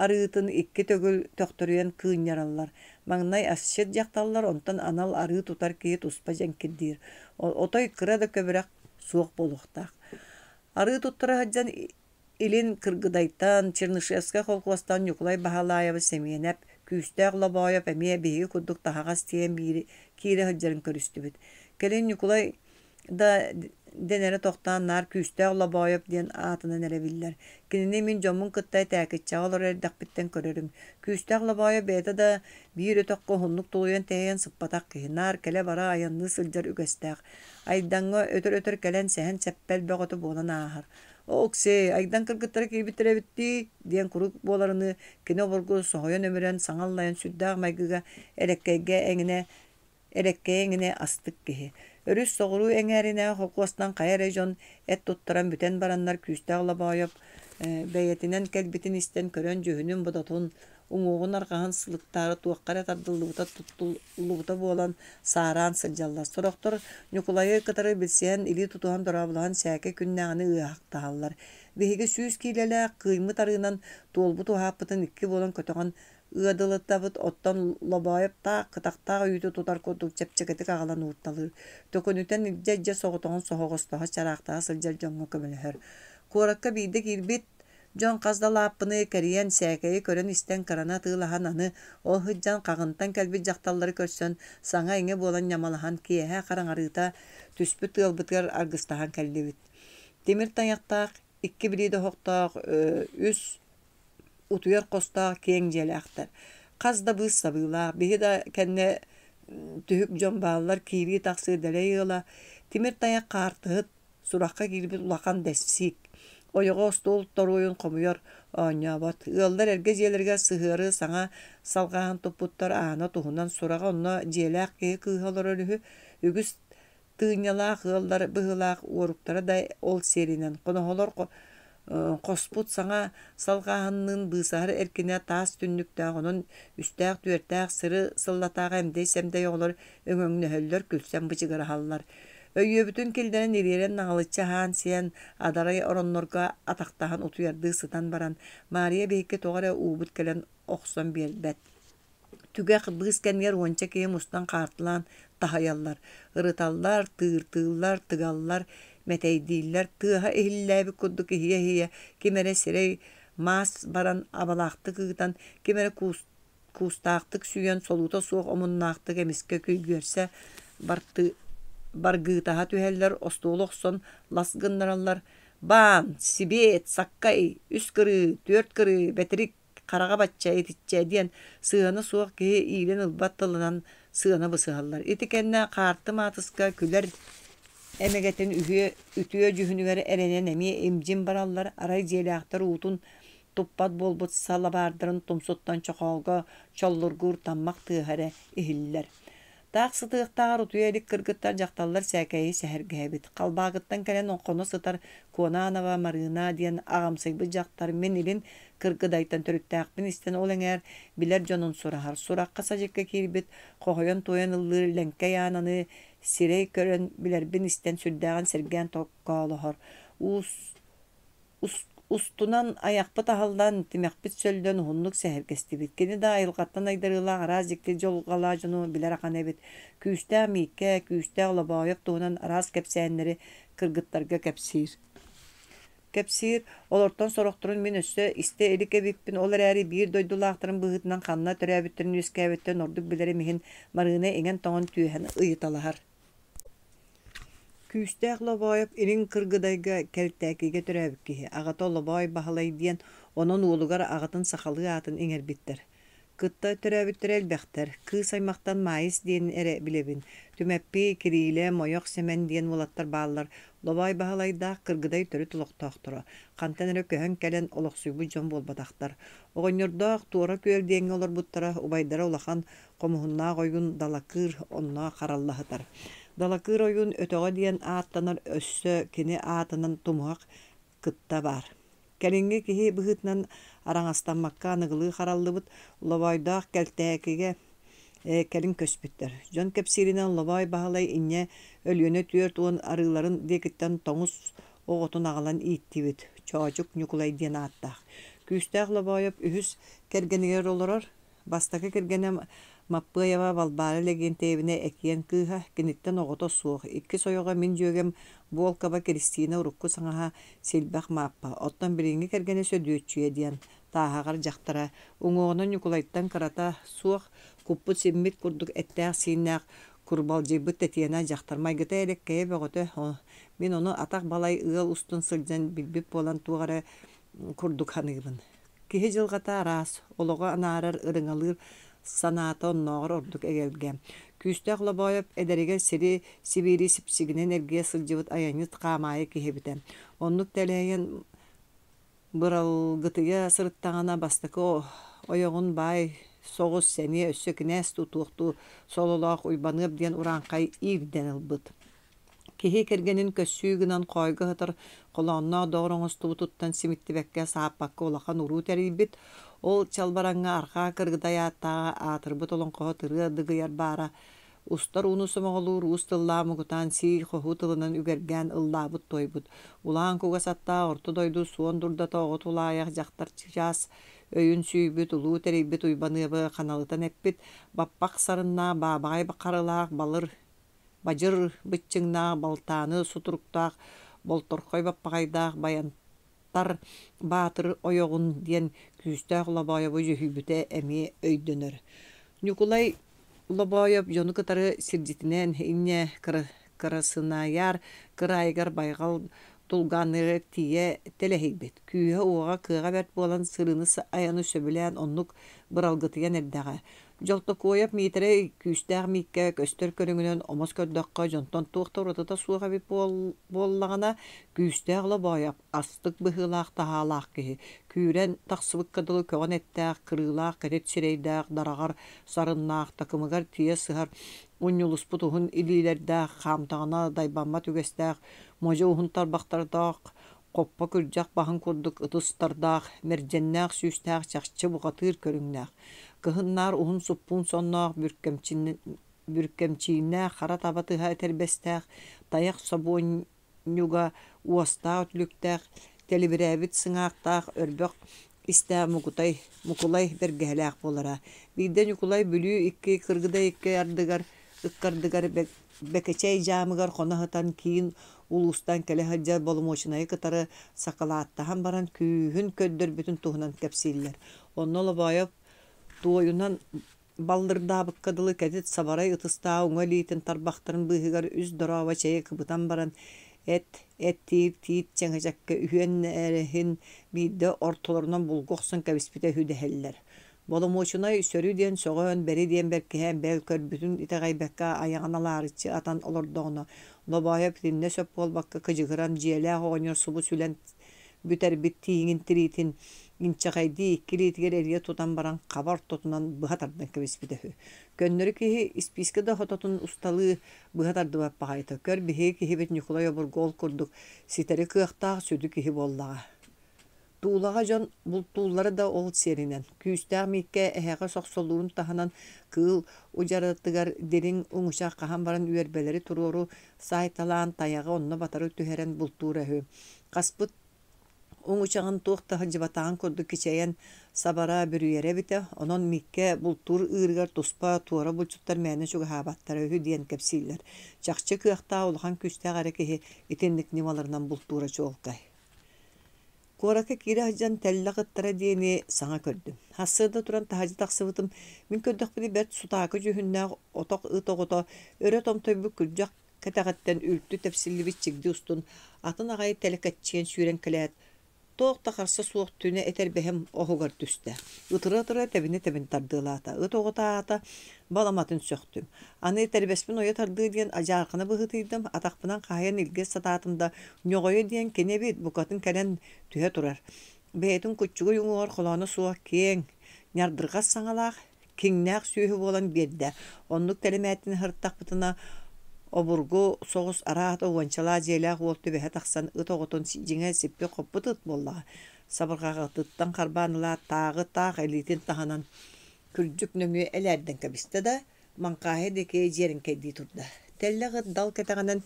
арыытын икки төгүл төхтөрүйэн кыынньараллар. Маҥнай асчыт дьахталлар, онтон анал арыы тутар киһи туспа дьэҥкирдиир. Отой кыра да көбүрэх суох буолуохтаах. Арыы туттара сылдьан Илин Кыргыдайтан, Чернышевскай холкуостан Ньукулай Баһылаайабыс Сэмиэнэп, Күүстээх Лобоойоп эмиэ биһиги курдук таһаҕас тиэйэн киирэ сылдьарын көрүстүбүт. Кэлин Ньукулай да дэнэрэ тохтоон наар Күүстээх Лобоойоп диэн аатынан эрэ биллэр. Кинини мин дьоммун кытта Тээкиччэҕэ олорор эрдэхпиттэн көрөрүм. Күүстээх Лобоойоп бэйэтэ да биир өтөххө уһуннук тулуйан тэһийэн сыппатах киһи, наар кэлэ-бара айанныы сылдьар үгэстээх. Айдаҥҥа өтөр-өтөр кэлэн сэһэн-сэппэл бөҕөтө буолан ааһар. «Оксей, Айдаҥ кыргыттара киирбиттэрэ эбит дии» диэн куруук буоларыныы кини обургу соһуйан-өмүрэн, саҥа аллайан сүрдээх майгыга элэккэйгэ эҥинэ Элэккэй эҥинэ астык киһи. Өрүс соҕуруу эҥээринээҕи холкуостан хайа эрэ дьон эт туттаран бүтэн бараннар Күүстээх Лобоойоп бэйэтинэн кэлбитин истэн көрөн дьүһүнүн-бодотун, уҥуоҕун-арҕаһын сылыктаары туохха эрэ тардыллыбыта туттуллубута буолан саараан сылдьаллар. Сорохтор Ньукулайы кытары билсиһэн, илии тутуһан дорооболоһон сээкэй күннээҕини ыаһахтаһаллар. Биһиги 100 киилэлээх кыыймыт арыынан туолбут уһааппытын икки буолан көтөҕөн Ыадылытабыт, оттон Лобоойоп таах кытахтаах үүтү тутар курдук чэпчэкитик аҕалан уурталыыр, төкүнүтэн илдьэ-илдьэ соҕотоҕун соһоҕостоһо чараахтаһа сылдьар дьоҥҥо көмөлөһөр. Куоракка биирдэ киирбит дьон хас да лааппыны кэрийэн, сээкэйи көрөн-истэн кыраны атыылаһан аны ол сылдьан Хаҕынтан кэлбит дьахталлары көрсөн, саҥа-иҥэ буолан ньамалаһан киэһэ хараҥарыыта түспүт ыалбытыгар аргыстаһан кэллибит. Тимир тайахтаах, икки билиидэ оһохтоох, үс Утуйар хостоох киэҥ дьиэлээхтэр. Хас да быыс сабыылаах, биһи да кэннэ түһүк дьон бааллар, киирии-тахсыы дэлэй ыала, тимир тайах хаартыһыт, сурахха киирбит улахан дэссиик. Ойоҕо остуол торуойун хомуйар, оонньообот. Ыаллар эргэ дьиэлэригэр сыһыары саҥа салҕааһын туппуттар аана туһунан сураҕа онно дьиэлээх киһи кыыһа олорор үһү. Үгүс Тыынньалаах ыаллар быһыылаах уоруктара да ол сиэринэн хоноһолор хоспут саҥа салҕааһынныын быысаһар эркинэ таас түннүктээх, онон үстээх-түөртээх сыры сыллатааҕы эмдэй-сэмдэй оҕолор өҥөҥнөһөллөр, күлсэн бычыгыраһаллар. Өйүөбүтүн киллэрэн ириэрэн наҕылыччы аһаан-сиэн, адарай ороннорго атахтаһан утуйардыы сытан баран, Маарыйа биһикки тоҕо эрэ уубут кэлэн охсон биэрбэт. Түгэх быыс кэмигэр уонча киһи мустан хаартылаан таһыйаллар, ырыталлар, тыыртыыллар, тыгаллар, мэтэйдииллэр, тыаһа иһиллээбит курдук иһийэ-иһийэ ким эрэ сирэй маас баран абалаахтык ыытан, ким эрэ куустаахтык сүүйэн солуута суох омуннаахтык эмискэ күйгүөрсэ баргыытаһа түһэллэр, остуолу охсон лас гыннараллар: «Баан, сибиэт, саккай, үс кырыы, түөрт кырыы, бэтирик, хараҕа бачча итиччэ диэн сыһыана суох киһи иилэн ылбат тылынан сыана бысыһаллар. Ити кэннэ хаарты маатыска күлэр эмэгэтин үһүө үтүө дьүһүнүгэр эрэнэн эмиэ имдьин бараллар. Арай дьиэлээхтэр уутун туппат буолбут салабаардарын тумсуттан чохоолго чоллургуур таммах тыаһа эрэ иһиллэр. Таах сытыахтааҕар утуйа илик кыргыттар, дьахталлар сээкэйи сэһэргэһэбит. Халбаакыттан кэлэн хоно сытар Куонаанова Марыына диэн аҕамсыйбыт дьахтар мин илин Кыргыдайтан төрүттээхпин истэн ол эҥээр билэр дьонун сураһар. Сурахха-садьыкка киирбит, хоһуйан-туойан ыллыыр Лэҥкэй Аананы сирэй көрөн билэрбин истэн сүрдээҕин сэргээн токкоолоһор. Уус Устунан айахпыт аһыллан, тимэхпит сөллөн уһуннук сэһэргэстибит. Кини да айылҕаттан айдарыылаах араас дьикти дьылҕалаах дьону билэр ахан эбит. Күүстээх Мииккэ, күүстээх Лобоойоп туһунан араас кэпсээннэри кыргыттарга кэпсиир. Кэпсиир, олортон сорохторун мин өссө истэ илик эбиппин, ол эрээри биир дойдулаахтарым быһыытынан ханна төрөөбүттэрин-үөскээбиттэрин ордук билэрим иһин Марыына иҥэн-тоҥон түөһэн ыйыталаһар. Күүстээх Лобоойоп Илин Кыргыдайга Кэлтээкигэ төрөөбүт киһи, аҕата Лобоой Баһылай диэн, онон уолугар аҕатын сахалыы аатын иҥэрбиттэр. Кытта төрөөбүттэрэ элбэхтэр, кыыс аймахтан Маайыс диэн эрэ билэбин, Түмэппий, Кириилэ, Мойох Сэмэн диэн уолаттар бааллар. Лобоой Баһылайдаах Кыргыдай төрүт олохтоохторо, хантан эрэ көһөн кэлэн олохсуйбут дьон буолбатахтар. Оҕонньордоох Туора Күөл диэҥҥэ олорбуттара, убайдара улахан Хомуһуннаах ойуун Далакыыр онно харалла сытар. Далакыыр ойуун өтөҕө диэн ааттанар өссө кини аатынан тумуһах кытта баар. Кэлиҥҥи киһи быһыытынан араҥастаммакка аныгылыы хараллыбыт Лобоойдоох Кэлтээкигэ кэлин көспүттэр. Дьон кэпсииринэн Лобоой Баһылай инньэ Өлүөнэ 40 арыыларын диэкиттэн тоҥус оҕотун аҕалан ииттибит Чоочук Ньукулай диэн ааттаах. Күүстээх Лобоойоп үһүс кэргэнигэр олорор, Бастакы кэргэнэ Маппыайаба Балбаара Лэгиэнтэйэбинэ Экиэн кыыһа, киниттэн оҕото суох, иккис ойоҕо мин дьүөгэм Буолкаба Киристиинэ урукку саҥаһа Силбэх Мааппа, оттон билиҥҥи кэргэнэ Сөдүөччүйэ диэн тааһаҕар дьахтара, уҥуоҕунан Ньукулайтан кырата суох, куппут-симмит курдук эттээх-сииннээх, курбалдьыйбыт Татьяна дьахтар майгыта элэккэйэ бөҕөтө, мин ону атах балай ыал устун сылдьан билбит буолан туох эрэ курдук саныыбын. Киһи дьылҕата араас, олоҕу анаарар, ырыҥалыыр санаата оннооҕор ордук эгэлгэ. Күүстээх Лобоойоп эдэригэр сири сибиири сипсигинэн эргийэ сылдьыбыт айанньыт хаамаайы киһи эбитэ. Оннук тэлэһийэн быралгытыйа сырыттаҕына бастакы ойоҕун баай соҕус сэниэ өссө кинээс тутуохтуу сололоох Уйбаныап диэн урааҥхай иирдэн ылбыт. Киһи кэргэнин көссүү гынан хоойго сытар холоонноох доҕор оҥостубутуттан симиттибэккэ, сааппакка улахан уруу тэрийбит, ол чалбараҥҥа арҕаа Кыргыдай ааттааҕа аатырбыт олоҥхоһут ырыа дыгыйар баара, устар ууну сомоҕолуур уус тыллаах муҥутаан сии-хоһуу тылынан үгэргээн ыллаабыт-туойбут, улаан кугас аттаах орто дойду суон дурдата оҕо тулаайах дьахтар чычаас өйүн сүүйбүт, улуу тэрийбит Уйбаныабы ханалытан эппит, баппах сарыннаах, баабаҕай харылаах балыр бадьыр быччыҥнаах, балтааны сутуруктаах, болторхой баппаҕайдаах Байантар Баатыр ойоҕун диэн күүстээх Лобоойобу дьүһүйбүтэ эмиэ өйдөнөр. Ньукулай Лобоойоп дьону кытары сирдьитинэн инньэ Краснояр кыраайыгар байҕал Тулгаанныырыгар тиийэ тэлэһийбит, күүһэ-уоҕа, кыаҕа бэрт буолан сырыыны-айаны сөбүлээн оннук быралгытыйан эрдэҕэ. Дьолтокуойап Миитэрэй Күүстээх Мииккэ көстөр көрүҥүнэн омос көрдөххө дьонтон туох да уратыта суох эбит буоллаҕына, Күүстээх Лобоойоп астык быһыылаах-таһаалаах киһи, күүрэн тахсыбыкка дылы көҕөн эттээх, кырыылаах кэтит сирэйдээх, дараҕар сарыннаах, такымыгар тиийэ сыһар унньулуспут уһун илиилэрдээх, хаамтаҕына дайбаммат үгэстээх, модьу уһун тарбахтардаах, хоппо күрдьэх баһын курдук ытыстардаах, мэрдьэннээх сүүстээх чахчы бухатыыр көрүҥнээх, кыһын наар уһун суппуун сонноох, бүркэмчииннээх хара таба тыһа этэрбэстээх, тайах собуонньуга уостаах үтүлүктээх, тэлибирээбит сыҥаахтаах өрбөх истээх Мукутай, Мукулай бэргэһэлээх буолара. Биирдэ Ньукулай Бүлүү икки Кыргыдай икки ардыгар ыккардыгар Бэкэчэй дьаамыгар хоно сытан киин улуустан кэлэ сылдьар боломуочунайы кытары сакалааттаһан баран күүһүн көрдөрбүтүн туһунан кэпсииллэр. Онно Лобоойоп туойунан баллырдаабыкка дылы кэтит сабарай ытыстаах уҥа илиитин тарбахтарын быыһыгар үс дорообо чэйи кыбытан баран эт эттиир тиит чэҥэчэккэ үһүөн биирдэ ортолорунан булгу охсон кэбиспитэ үһү дэһэллэр. Боломуочунай сөрү диэн сөҕөн, бэри диэн бэркиһээн бэл көрбүтүн итэҕэйбэккэ айаҕын алаарыччы атан олордоҕуна, Лобоойоп итиннэ сөп буолбакка кыдьыгыран, дьиэлээх оҕонньор субу сүлэн бүтэрбит тииҥин тириитин инчэҕэйдии икки илиитигэр эрийэ тутан баран хаба ортотунан быһа тардан кэбиспитэ үһү. Көннөрү киһи испиискэ да хототун усталыы быһа тардыбат баҕайыта. Көр, биһиги киһибит Ньукулай обургу ол курдук ситэри кыахтаах сүдү киһи буоллаҕа. Туулаҕа дьон бултууллара да ол сиэринэн, күүстээх Мииккэ эһэҕэ сохсолуурун таһынан кыыл удьаратыгар дириҥ уҥучах хаһан баран үөрбэлэри туруору саайталаан тайаҕы онно батары түһэрэн бултуура үһү. Хаспыт уҥучаҕын туох да сылдьыбатаҕын курдук кичэйэн сабара бүрүйэрэ эбитэ, онон Мииккэ бултуур ыырыгар туспа туора булчуттар мээнэ чугаһаабаттара үһү диэн кэпсииллэр. Чахчы кыахтаах улахан күүстээх эрэ киһи итинник ньымаларынан бултуура чуолкай. Куоракка киирэ сылдьан тэллэх ыттара диэни саҥа көрдүм. Сарсыарда туран таһырдьа тахсыбытым, мин көрдөхпүнэ бэрт сутаакы дьүһүннээх отох ыт оҕото өрө томтойбут күрдьэх кэтэҕиттэн үлтү тэпсиллибит чигди устун атын аҕай тэлэкэччийэн сүүрэн кэлээт, туох да харса суох түнэ этэрбэһим оһугар түстэ. Ытыра-ытыра тэбинэ-тэбин тардыалаата. Ыт оҕото аата баламатын сөхтүм. Аны этэрбэспин ойо тардыы диэн адьаархана быһыытыйдым, атахпынан хаһыйан илгэ сатаатым да, ньоҕойо диэн кини эбит, букатын кэлэн түһэ турар. Бэйэтин куччугуй уҥуоҕар холооно суох киэҥ, ньардырҕас саҥалаах, киҥнээх сүөһү буолан биэрдэ. Оннук тэлэмээтин аһыртахпытына, обургу соҕус араата уончалаах дьиэлээх уол түбэһэ тахсан ыт оҕотун дьиҥэ сиппит-хоппут ыт буоллаҕа. Сабырҕаҕытыттан харбаан ылаат, тааҕы таах илиитин таһынан күрдьүк нөҥүө элээрдэн кэбистэ да, маҥхааһы диэки дьиэрэҥкэйдии турда. Тэллэх ыт дал кэтэҕинэн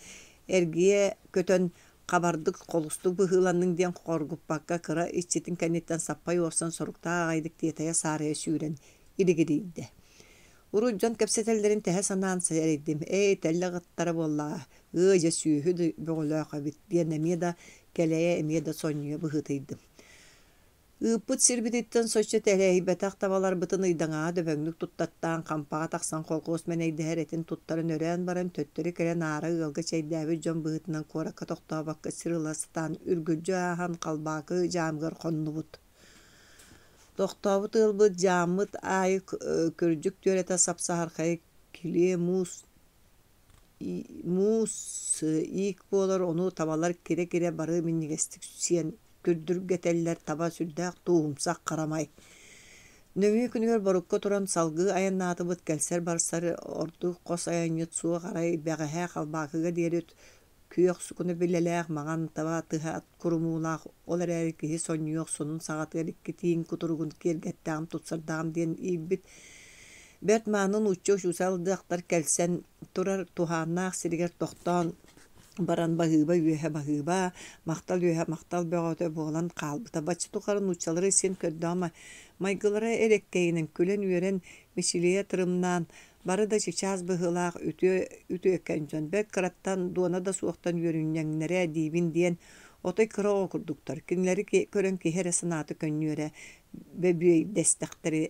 эргийэ көтөн хабардык холустук быһыыланныҥ диэн хоргуппакка кыра иччитин кэнниттэн саппай уорсан соруктаах аҕайдык тиэтэйэ-саарыйа сүүрэн илигирийдэ. Урут дьон кэпсэтэллэрин тэһэ санаан сэрэйдим, ээ тэллэх ыттара буоллаҕа, ыа дьэ сүөһү да бөҕөлөөх эбит диэн эмиэ да кэлэйэ, эмиэ да сонньуйа быһыытыйдым. Ыыппыт сирбититтэн соччо тэлэһийбэтэх табаларбытын ыйдаҥаҕа дөбөҥнүк туттаттаан хампаҕа тахсан колхуос мэнэйдэһэр этин туттаран өрөөн баран төттөрү кэлэн аара ыалга чэйдээбит дьон быһыытынан куоракка тохтообокко сир ыла сатаан үргүлдьү ааһан Халбаакы дьаамыгар хоннубут. Тохтообут ыалбыт дьааммыт аайы күрдьүк түөрэтэ сап-саһархай килиэ муус муус иик буолар, ону табалар кирэ-кирэ бары минньигэстик сиэн күрдүргэтэллэр, таба сүрдээх тууһумсах харамай. Нөҥүө күнүгэр борукка туран салгыы айаннаатыбыт, кэлсэр-барсар ордук хос айанньыт суох арай бэҕэһээ Халбаакыга диэри күөх сукуна билэлээх маҥан таба тыһа курумуулаах, ол эрээри киһи сонньуйуох сонун саҕатыгар икки тииҥ кутуругун киэргэттэҕим, тупсардаҕым диэн иирбит бэрт мааны нуучча учуутал дьахтар кэлсэн турар туһааннаах сиригэр тохтоон баран баһыыба үөһэ баһыыба, махтал үөһэ махтал бөҕөтө буолан хаалбыта. Бачча тухары нууччалары син көрдөҕүм майгылара эрэккэйинэн күлэн-үөрэн, мичилийэ тырымнаан Бары да чычаас быһыылаах үтүө үтүөкэн дьон, бэрт кыраттан, дуона да суохтан үөрүнньэҥнэрэ диибин диэн, отой кыра оҕо курдуктар. Кинилэри көрөн киһи эрэ санаата көнньүөрэ, бөбүөйдэстэхтэринэ,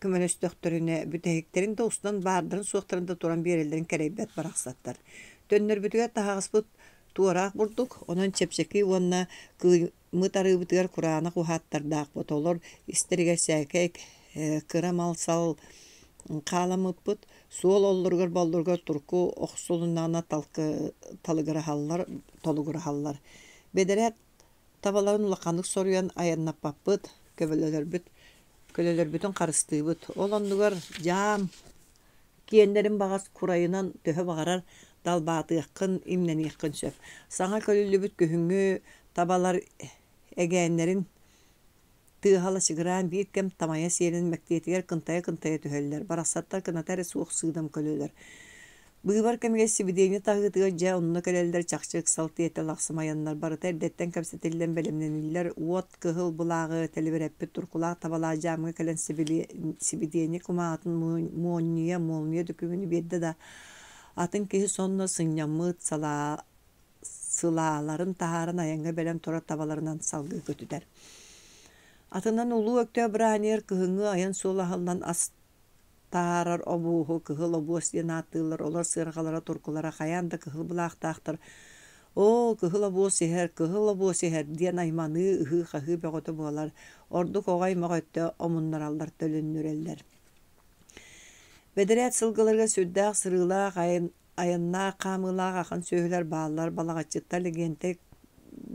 көмөлөстөхтөрүнэ, бүтэһиктэрин да устан баардарын-суохтарын да туран биэрэллэрин кэрэйбэт барахсаттар. Төннөрбүтүгэр таһаҕаспыт Туораах бурдук, онон чэпчэки уонна кыыммыт арыыбытыгар кураанах уһааттардаахпыт. Олор истэригэр сээкэй кыра мал-сал хааламмыппыт. Суол оллуругар-боллуругар турку охсулуннаҕына талыгыраһаллар, толугураһаллар. Бэдэрээт табаларын улаханнык соруйан айаннаппаппыт, көбөлөлөрбүт, көлөлөрбүтүн харыстыыбыт. Ол оннугар дьаам киэннэрин баҕас курайынан төһө баҕарар далбаатыаххын, имнэниэххин сөп. Саҥа көлүллүбүт күһүҥҥү табалар эгээннэрин тыаһа лачыгыраан биир кэм тамайа сиэлин мэктиэтигэр кынтайа-кынтайа түһэллэр, барахсаттар кыната эрэ суох сыыдам көлөлөр. Быыбар кэмигэр сибидиэнньэ таһыытыгар дьэ онно кэлэллэр чахчы ыксал тиэтэл ахсым айаннар барыта эрдэттэн кэпсэтиллэн бэлэмнэниллэр уот кыһыл былааҕы тэлибирэппит туркулаах табалаах дьаамҥа кэлэн сибидиэнньэ кумааҕытын муонньуйа молния дөкүмүнү биэрдэ да атын киһи сонно сынньаммыт салаа сылааларын таһааран айаҥҥа бэлэм турар табаларынан салгыы көтүтэр. Атынан Улуу Өктөөп бырааһынньыгар кыһыҥҥы айан суола аһыллан ас таһаарар обуоһу кыһыл обуос диэн ааттыыллар, олор сыарҕалара, туркулара хайаан да кыһыл былаахтаахтар. «Оо, кыһыл обуос иһэр, кыһыл обуос иһэр» диэн айманыы, ыһыы-хаһыы бөҕөтө буолар. Ордук оҕо аймах өттө омуннараллар, төлөннүрэллэр. Бэдэрээт сылгыларыгар сүрдээх сырыылаах айан Айаннаах, хаамыылаах ахан сүөһүлэр бааллар. Балаҕаччыттан Лэгиэнтэй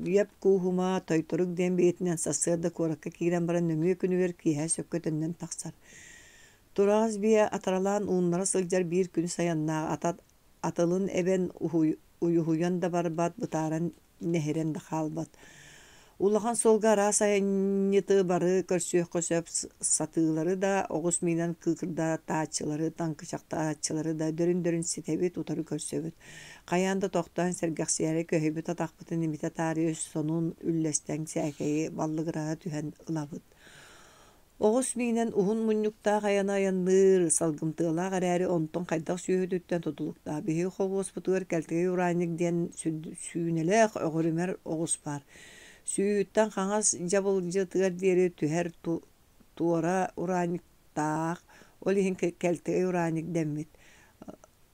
Йэп Кууһума Тойторук диэн биэтинэн сарсыарда куоракка киирэн баран нөҥүө күнүгэр киэһэ сөпкө төннөн тахсар. Тураҕас биэ атаралаан ууннара сылдьар биир күнүс айаннаах ата атылын эбэн уйуһуйан да барбат, бытааран нэһирэн да хаалбат. Улахан суолга араас айанньыты бары көрсүөххэ сөп сатыылары да, оҕус миинэн кыыкырдатааччылары, таҥкычахтааччылары да дөрүн-дөрүн ситэбит, утары көрсөбүт. Хайаан да тохтоон сэргэхсийээри көһүйбүт атахпытын имитэ таарыйа сонун үллэстэн сээкэйи баллыгыраһа түһэн ылабыт. Оҕус миинэн уһун мунньуктаах айаны айанныыр, салгымтыалаах эрээри онтон хайдах сүөһүтүттэн тутулуктаах. Биһиги холхуоспутугар Кэлтэгэй Ураанньык диэн сүүнэлээх өҕүрүмэр оҕус баар. Сүүһүттэн хаҥас дьабылдьытыгар диэри түһэр туора ураанньыктаах, ол иһин Кэлтэгэй Ураанньык дэммит.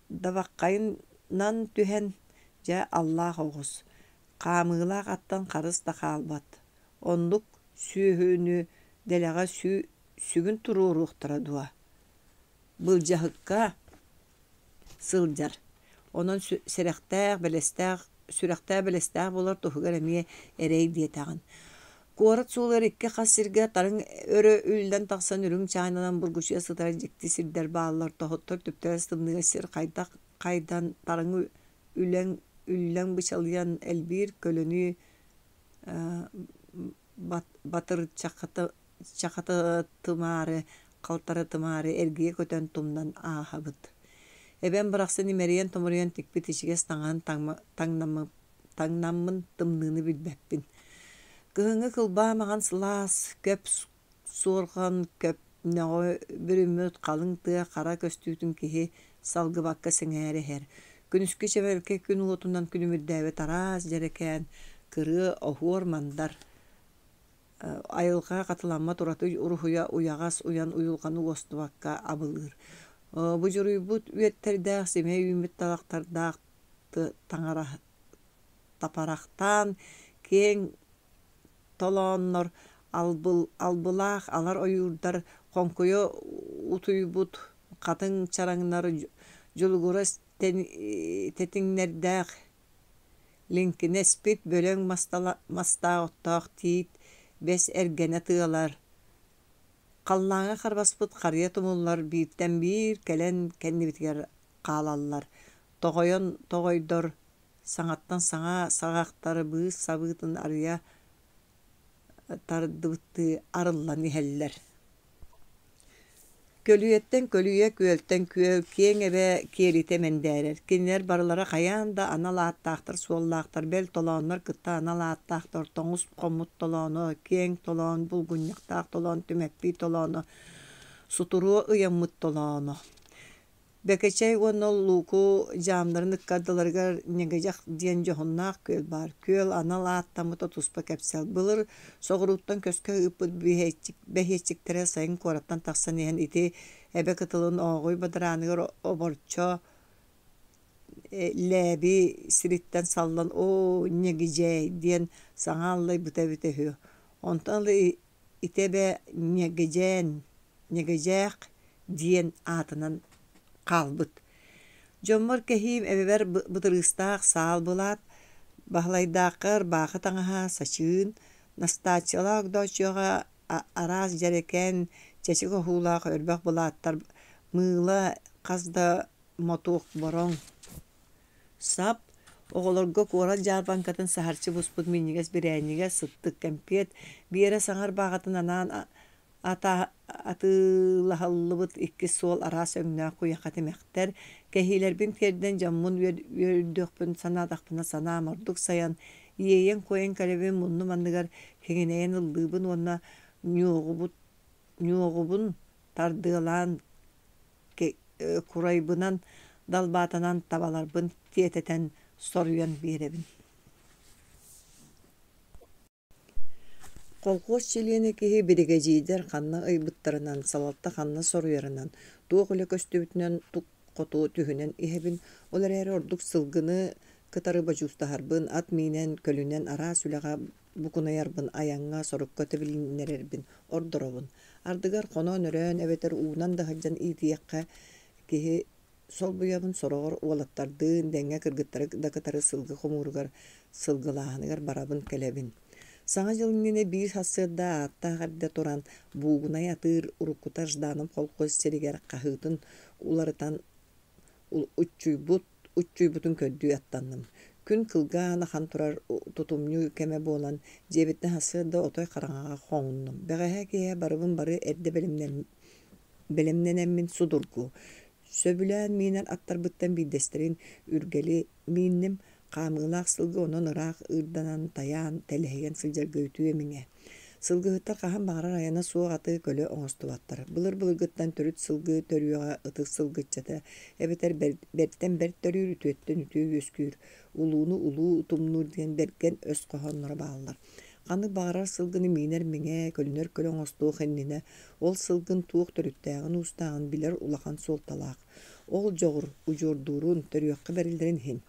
Дабаххайынан түһэн, дьэ, аллаах оҕус. Хаамыылаах аттан харыс да хаалбат. Оннук сүөһүнү дэлэҕэ сүгүн туруоруохтара дуо? Былдьаһыкка сылдьар. Онон сэрэхтээх, бэлэстээх, сүрэхтээх бэлэстээх буолар туһугар эмиэ эрэй диэтэҕин. Куорат суолугар икки хас сиргэ тарыҥ өрө үллэн тахсан үрүҥ чаанынан бургучуйа сытар дьикти сирдэр бааллар. Тоһуттар түптэлэс тымныыга сир хайдах хайдан тарыҥ үлэҥ үллэҥ бычалыйан элбиир көлөнүү Батырчахатымаары, халтарытымаары эргийэ көтөн тумнан ааһабыт. Эбэм барахсан имэрийэн-томоруйан тикпит ичигэс таҥаһын таҥнаммын тымныыны билбэппин. Кыһыҥҥы кылбаа маҥан сылаас, көп суорҕан көпнөҕү бүрүммүт халыҥ тыа хара көстүүтүн киһи салгыбакка сэҥээрэ иһэр. Күнүскү чэбэркэй күн уотунан күлүмүрдээбит араас дьэрэкээн кырыа оһуор-мандар айылҕа хатыламмат ураты уруһуйа уйаҕас уйан уйулҕаны уостубакка абылыыр. Будьуруйбут үөттэрдээх симэ үүммүт талахтардаах таҥара тапарахтаан киэҥ толооннор, албылаах алар ойуурдар хоҥкуйа утуйбут хатыҥ чараҥнар дьулугурас тэтиҥнэрдээх лиҥкинэспит бөлөҥ мастаах оттоох тиит бэс эргэнэ тыалар, халлааҥҥа харбаспыт харыйа тумуллар бииртэн биир кэлэн кэннибитигэр хаалаллар, тоҕойон тоҕойдор саҥаттан саҥа саҕахтары быыс сабыытын арыйа тардыбыттыы арыллан иһэллэр. Көлүйэттэн көлүйэ, күөлтэн күөл, киэҥ эбэ киэлитэ мэндээрэр. Кинилэр барылара хайаан да анал ааттаахтар-суоллаахтар, бэл толооннор кытта анал ааттаахтар тоҥус хоммут толооно, киэҥ толоон, булгунньахтаах толоон, түмэппий толооно, сутуруо ыйаммыт толооно. Бэкэчэй уонна Лууку дьаамнарын ыккардыларыгар Ньэгэдьэх диэн дьоһуннаах күөл баар. Күөл анал ааттаммыта туспа кэпсэл. Былыр соҕурууттан көскө ыыппыт бэһиэччиктэрэ сайын куораттан тахсан иһэн ити эбэ кытылын ооҕуй бадарааныгар оборчо Лээби сириттэн саллан «Оо, ньэгидьээй» диэн саҥа аллайбыта эбитэ үһү. Онтон ыла ити эбэ Ньэгидьээн, Ньэгидьээх диэн аатынан хаалбыт. Дьоммор кэһиим эбэбэр бытырыыстаах саал былаат, Баһылайдаахха ырбаахы таҥаһа, сачыын, Настааччыйалаах Огдооччуйаҕа араас дьэрэкээн чэчик оһуулаах өрбөх былааттар, мыыла, хас да мотуок бороҥ, сап, оҕолорго куорат дьаарбаҥкатын саһарчы буспут минньигэс бирээнньигэ, сыттык кэмпиэт, Биэрэ саҥа ырбааҕытын анаан атыылаһыллыбыт икки суол араас өҥнөөх куйаха тимэхтэр, кэһиилэрбин тиэрдэн дьоммун үөрдүөхпүн санаатахпына санаам ордук сайан, иэйэн-куойан кэлэбин муннум анныгар киҥинэйэн ыллыыбын уонна ньуоҕубун тардыалаан курайбынан далбаатанан табаларбын тиэтэтэн соруйан биэрэбин. Колхуос чилиэнэ киһи биригэдьиирдэр ханна ыйбыттарынан, салалта ханна соруйарынан, туох үлэ көстүбүтүнэн тук хоту түһүнэн иһэбин, ол эрээри ордук сылгыны кытары бодьуустаһарбын, ат миинэн, көлүнэн араас үлэҕэ букунайарбын, айаҥҥа, сорукка тэбилиннэрэрбин ордоробун. Ардыгар хонон-өрөөн эбэтэр уунан да сылдьан иитиэххэ киһи Солбуйабын сороҕор уолаттардыын, дэҥҥэ кыргыттары да кытары сылгы хомууругар, сылгылааһыныгар барабын-кэлэбин. Саҥа дьыл иннинэ биир сарсыарда ааттаах эрдэ туран, Буугунай атыыр уруккута Жданов колхоз сиригэр хаһыытын уларытан уччуйбут, уччуйбутун көрдүү аттанным. Күн кылгаан ахан турар тутумньу кэмэ буолан, дьиэбиттэн сарсыарда отой хараҥаҕа хоҥуннум. Бэҕэһээ киэһэ барыбын бары эрдэ бэлэмнэнэммин судургу, сөбүлээн миинэр аттарбыттан биирдэстэрин Үргэли миинним, хаамыылаах сылгы онон ыраах ыырданан, тайаан, тэлэһийэн сылдьарга үтүө миҥэ. Сылгыһыттар хаһан баҕарар айана суох аты көлө оҥостубаттар. Былыр-былыргыттан төрүт сылгы төрүөҕэ ытык сылгыччата эбэтэр бэртэн бэрт төрүүр, үтүөттэн үтүө үөскүүр, улууну улуу утумнуур диэн бэргэн өс хоһоонноро бааллар. Ханнык баҕарар сылгыны миинэр миҥэ, көлүнэр көлө оҥостуох иннинэ ол сылгын туох төрүттээҕин-уустааҕын билэр улахан суолталаах. Ол дьоҕур удьуордуурун, төрүөххэ бэриллэрин иһин.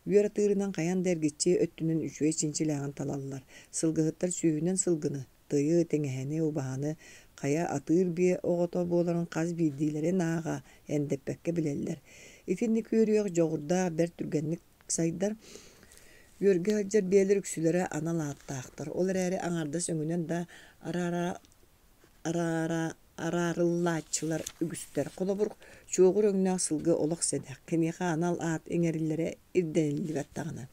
Үөр атыырынан хайаан да эргиччи өттүнэн үчүгэй чинчилээҕин талаллар. Сылгыһыттар сүүһүнэн сылгыны, тыйы, тиҥэһэни, убаһаны, хайа атыыр биэ оҕото буоларын хас биирдиилэрин ааҕа, эндэппэккэ билэллэр. Итинник үөрүйэх дьоҕурдаах бэрт түргэнник сайдар. Үөргэ сылдьар биэлэр үксүлэрэ анал ааттаахтар, ол эрээри аҥаардас өҥүнэн да араарыллааччылар үгүстэр. Холобур, чуоҕур өҥнөөх сылгы олох сэдэх, киниэхэ анал аат иҥэриллэрэ ирдэниллибэт даҕаны.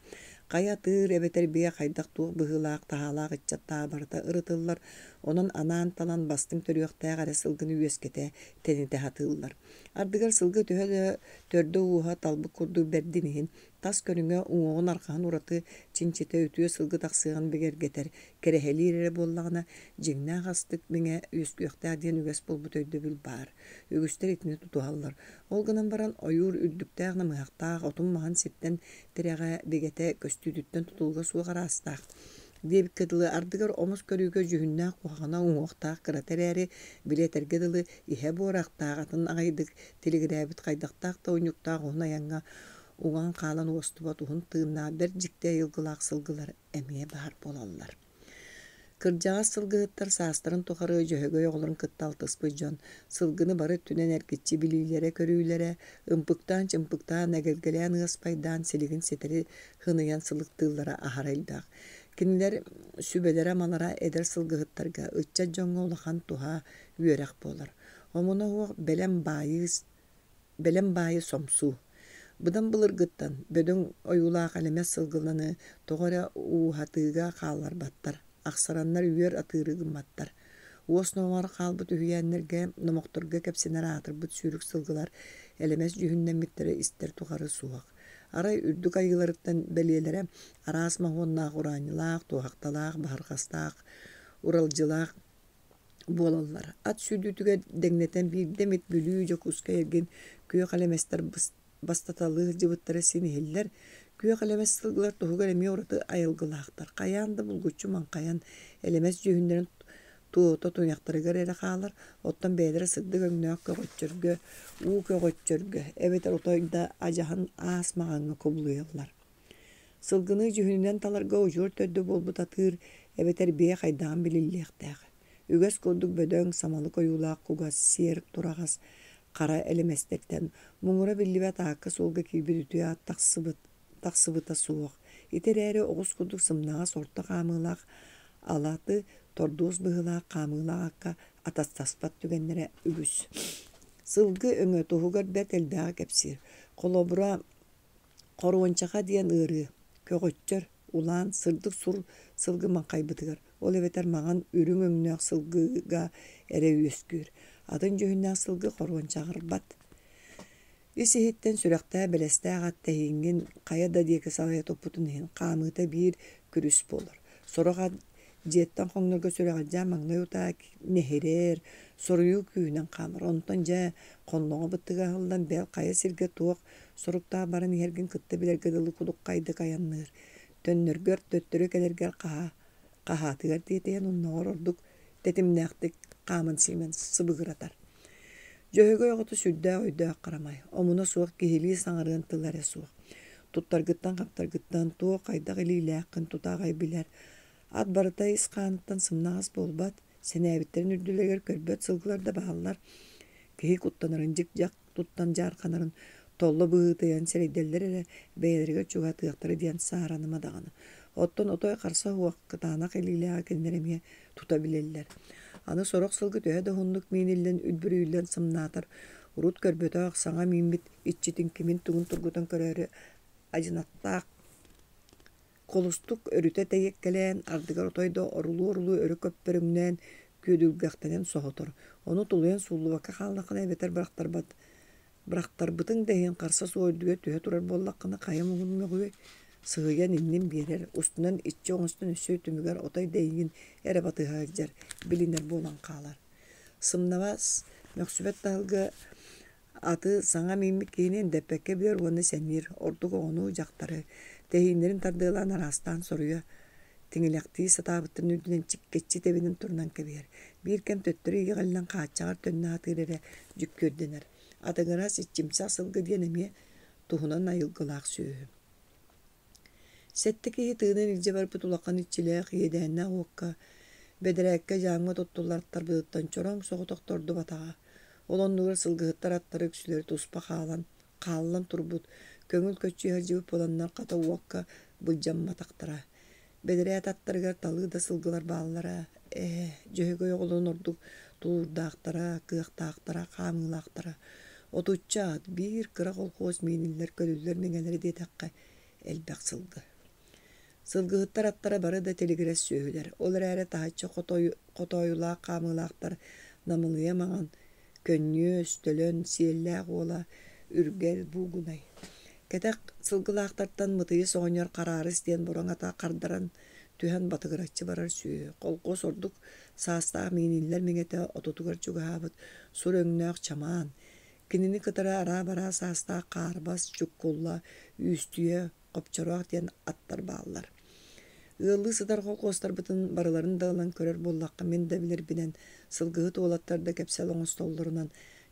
Хайа атыыр эбэтэр биэ хайдах-туох быһыылаах-таһаалаах ыччаттааҕа барыта ырытыллар, онон анаан талан бастыҥ төрүөхтээх эрэ сылгыны үөскэтэ, тэнитэ сатыыллар. Ардыгар сылгы төһө да төрдө-ууһа талбыт курдук бэрдин иһин, тас көрүҥэ уҥуоҕун-арҕаһын ураты чинчитэ үтүө сылгы тахсыаҕын бигэргэтэр, кэрэһэлиир эрэ буоллаҕына, дьиҥнээх астык миҥэ үөскүөхтээх диэн үгэс буолбут өйдөбүл баар. Үгүстэр итини тутуһаллар. Ол гынан баран, ойуур үрдүктээх-намыһахтаах, отун-маһын сиртэн тирэҕэ, бигэтэ, көстүүтүттэн тутулуга суох араастаах. Диэбиккэ дылы, ардыгар омос көрүүгэ дьүһүннээх куһаҕана уҥуохтаах кырата эрээри, били этэргэ дылы, иһэ буорахтаах, атын аҕайдык тилигирээбит хайдахтаах да унньуктаах уһун айаҥҥа уҥан хаалан уостубат уһун тыыннаах бэрт дьикти айылгылаах сылгылар эмиэ баар буолаллар. Кырдьаҕас сылгыһыттар саастарын тухары Дьөһөгөй оҕолорун кытта алтыспыт дьон сылгыны бары өттүнэн эргиччи билиилэрэ-көрүүлэрэ, ымпыктаан-чымпыктаан, эгэлгэлээн ыаспайдаан силигин ситэри хыныйан сылыктыыллара аһара элбэх. Кинилэр сүбэлэрэ-амалара эдэр сылгыһыттарга, ыччат дьоҥҥо улахан туһа, үөрэх буолар. Омуна суох бэлэм баайыы бэлэм баайы сомсуу. Быдан былыргыттан бөдөҥ ойуулаах элэмэс сылгыланы тоҕо эрэ ууһатыыга хаалларбаттар, ахсараннар үөр атыыры гымматтар. Уос номоҕор хаалбыт үһүйээннэргэ, номохторго кэпсэнэр аатырбыт сүүрүк сылгылар элэмэс дьүһүннэммиттэрэ истэр тухары суох. Арай үрдүк айыыларыттан бэлиэлэрэ араас моһуоннаах ураанньылаах, туоһахталаах, баһырҕастаах, уралдьылаах буолаллар. Ат сүүрдүүтүгэр дэҥнэтэн биирдэ эмит Бүлүү, Дьокуускай эргин күөх элэмэстэр бастаталыы сылдьыбыттара син иһиллэр. Күөх элэмэс сылгылар туһугар эмиэ ураты айылгылаахтар. Хайаан да булгуччу маҥхайан, элэмэс дьүһүннэрин Туоһута туйахтарыгар эрэ хаалар, оттон бэйэлэрэ сырдык өҥнөөх көҕөччөргө, уу көҕөччөргө эбэтэр отой да адьаһын аас маҕаҥҥа кубулуйаллар. Сылгыны дьүһүнүнэн таларга удьуор төрдө буолбут атыыр эбэтэр биэ хайдаҕын билиллиэхтээх. Үгэс курдук бөдөҥ, самалык ойуулаах кугас, сиэр тураҕас, хара элэмэстэртэн муҥура биллибэт аакка-суолга киирбит үтүө аат тахсыбыт тахсыбыта суох. Ити эрээри оҕус курдук сымнаҕас орто хаамыылаах алаты тордуос быһыылаах хаамыылаах акка атастаспат түгэннэрэ үгүс. Сылгы өҥө туһугар бэрт элбэҕи кэпсиир. Холобура, хоруончаха диэн ыарыы, көҕөччөр, улаан, сырдык сур сылгы маҥхайбытыгар, ол эбэтэр маҥан үрүҥ өҥнөөх сылгыга эрэ үөскүүр. Атын дьүһүннээх сылгы хоруончаҕырбат. Ис-иһиттэн сүрэхтээх-бэлэстээх ат тэһииҥҥин хайа да диэки салайа туппутун иһин хаамыыта биир күрүс буолар. Сорох ат дьиэттэн хоҥнорго сүрэҕэлдьээн маҥнай утаа нэһирэр, соруйуу күүһүнэн хаамар. Онтон дьэ хонноҕо быттыга аһыллан бэл хайа сиргэ туох соруктаах баран иһэргин кытта билэргэ дылы кудуххайдык айанныыр. Төннөргөр, төттөрү кэлэргэр хаһаа хаһаатыгар тиэтэйэн оннооҕор ордук тэтимнээхтик хааман-сиимэн сыбыгыратар. Дьөһөгөй оҕото сүрдээх өйдөөх харамай, омуна суох киһилии саҥарыан тыла эрэ суох. Туттаргыттан-хаптаргыттан туох хайдах илиилээххин тута аҕай билэр. Ат барыта ис хааныттан сымнаҕас буолбат, сэнээбиттэрин үрдүлэригэр көрбөт сылгылар да бааллар. Киһи куттанарын дьик-дьах туттан дьаарханарын толло быһыытыйан сэрэйдэллэр эрэ бэйэлэригэр чугаһатыахтара диэн саараныма даҕаны. Оттон отой харса суох кытаанах илиилээҕи кинилэр эмиэ тута билэллэр. Аны сорох сылгы төһө да уһуннук мииниллэн үлбүрүйүллэн сымнаатар, урут көрбөтөх саҥа мииммит иччитин кимин-тугун тургутан көрөөрү адьынаттаах Холустук өрүтэ тэйиэккэлээн, ардыгар отой да орулуу-орулуу өрө көппөрүҥнээн, күөдүлгэхтэнэн соһутар. Ону тулуйан сууллубакка хааллаххына эбэтэр бырахтарбат бырахтарбытыҥ да иһин харса суох үрдүгэр түһэ турар буоллаххына хайа муҥун мөҕүөй, сыһыйан иннин биэрэр, устунан иччи оҥостон өссө түмүгэр отой да эйигин эрэ батыһа сылдьар, билинэр буолан хаалар. Сымнаҕас, мөхсүбэт таһылга Аты саҥа мииммит киһини эндэппэккэ билэр уонна сэниир, ордук оҕону, дьахтары, тэһииннэрин тардыалаан араастаан соруйа, тиҥилэхтии сатаабыттарын үрдүнэн чиккэччи тэбинэн турунан кэбиһэр. Биир кэм төттөрү иэҕиллэн хааччаҕар төннө сатыыр эрэ дьүккүөрдэнэр. Атыҥырас, иччимсэх сылгы диэн эмиэ туһунан айылгылаах сүөһү. Сэттэ киһи тыынын илдьэ барбыт улахан иччилээх иэдээннээх уокка, бэдэрээккэ дьааҥҥа туттуллар аттарбытыттан чороҥ соҕотох тордубатаҕа. Ол оннугар сылгыһыттар аттара үксүлэрэ туспа хаалан, хааллан турбут, көҥүл көччүйэ сылдьыбыт буоланнар хата уокка былдьамматахтара. Бэдэрээт аттарыгар талыы да сылгылар бааллара. Ээ, Дьөһөгөй оҕолорун ордук тулуурдаахтара, кыахтаахтара, хаамыылаахтара. Отучча ат, биир кыра колхуос мииниллэр, көлүллэр миҥэлэрэ диэтэххэ, элбэх сылгы. Сылгыһыттар аттара бары да тилигирэс сүөһүлэр, ол эрээри таһыччы хотоойулаах хаамыылаахтар намылыйа маҥан, көнньүөс, төлөн, сиэллээх уола Үргэл Буугунай. Кэтэх сылгылаахтартан Мытыйыс оҕонньор Хараарыс диэн бороҥ ата хардаран түһэн батыгыраччы барар сүөһү. Холкуос ордук саастаах мииниллэр миҥэтэ отутугар чугаһаабыт сур өҥнөөх чамаан. Кинини кытары араа-бараа саастаах Хаарбас, Чуккулла, Үүстүйэ, Хопчороох диэн аттар бааллар. Ыаллыы сытар холкуостарбытын барыларын да ылан көрөр буоллахха, мин да билэрбинэн, сылгыһыт уолаттар да кэпсэл оҥостоллорунан,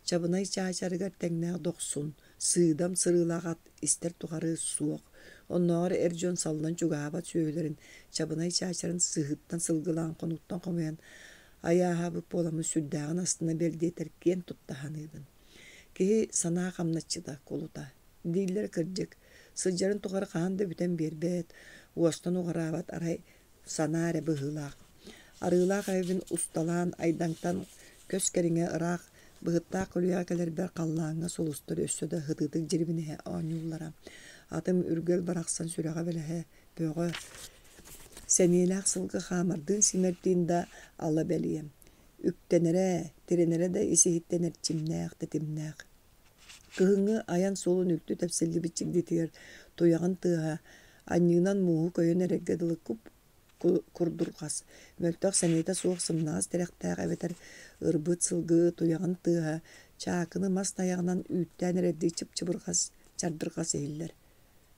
Чабынай чаачарыгар тэҥнээх дохсун, сыыдам сырыылаах ат истэр тухары суох. Оннооҕор эр дьон саллан чугаһаабат сүөһүлэрин Чабынай чаачарын сыһыыттан сылгылаан хонууттан хомуйан айааһаабыт буоламмын сүрдээҕин астына бэл диэтэр киэн тутта саныыбын. Киһи санаа хамначчыта, кулута. Дииллэрэ кырдьык, сылдьарын тухары хаһан да бүтэн биэрбэт, уостан уҕараабат арай санаа эрэ быһыылаах. Арыылаах эбэбин усталаан Айдаҥтан көс кэриҥэ ыраах быһыттаах көлүйэҕэ кэлэрбэр халлааҥҥа сулустар өссө да сытыытык дьирибинэһэ оонньууллара. Атым Үргэл барахсан сүрэҕэ-бэлэһэ бөҕө, сэниэлээх сылгы хаамардыын-симэрдиин да ала бэлиэ. Үктэнэрэ, тирэнэрэ да ис-иһиттэн эрчимнээх, тэтимнээх. Кыһыҥҥы айан суолун үлтү тэпсиллибит чигдитигэр туйаҕын тыаһа анньыынан мууһу көйөн эрэргэ дылы куп-курдурҕас, мөлтөх сэниэтэ суох сымнаҕас тирэхтээх эбэтэр ырбыт сылгы туйаҕын тыаһа чаакыны мас тайаҕынан үүттээн эрэрдии чып-чыбырҕас, чардырҕас иһиллэр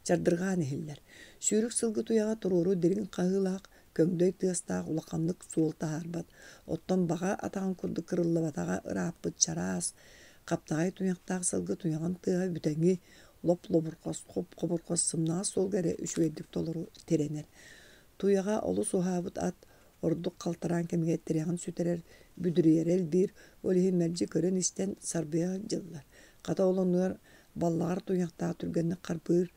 чардырҕаан иһиллэр. Сүүрүк сылгы туйаҕа туруору дириҥ хаһыылаах, көҥдөй тыастаах улаханнык суол таһаарбат. Оттон баҕа атаҕын курдук кырыллыбатаҕа ырааппыт чараас, хаптаҕай туйахтаах сылгы туйаҕын тыаһа бүтэҥи, лоп-лобурҕас, хоп-хобурҕас сымнаҕас суолга эрэ үчүгэйдик толору тирэнэр. Туйаҕа олус уһаабыт ат ордук халтараан кэмигэр тирэҕин сүтэрэр, бүдүрүйэрэ элбиир, ол иһин мэлдьи көрөн-истэн сарбыйа сылдьыллар. Хата ол оннугар баллаҕар туйахтаах түргэнник харбыыр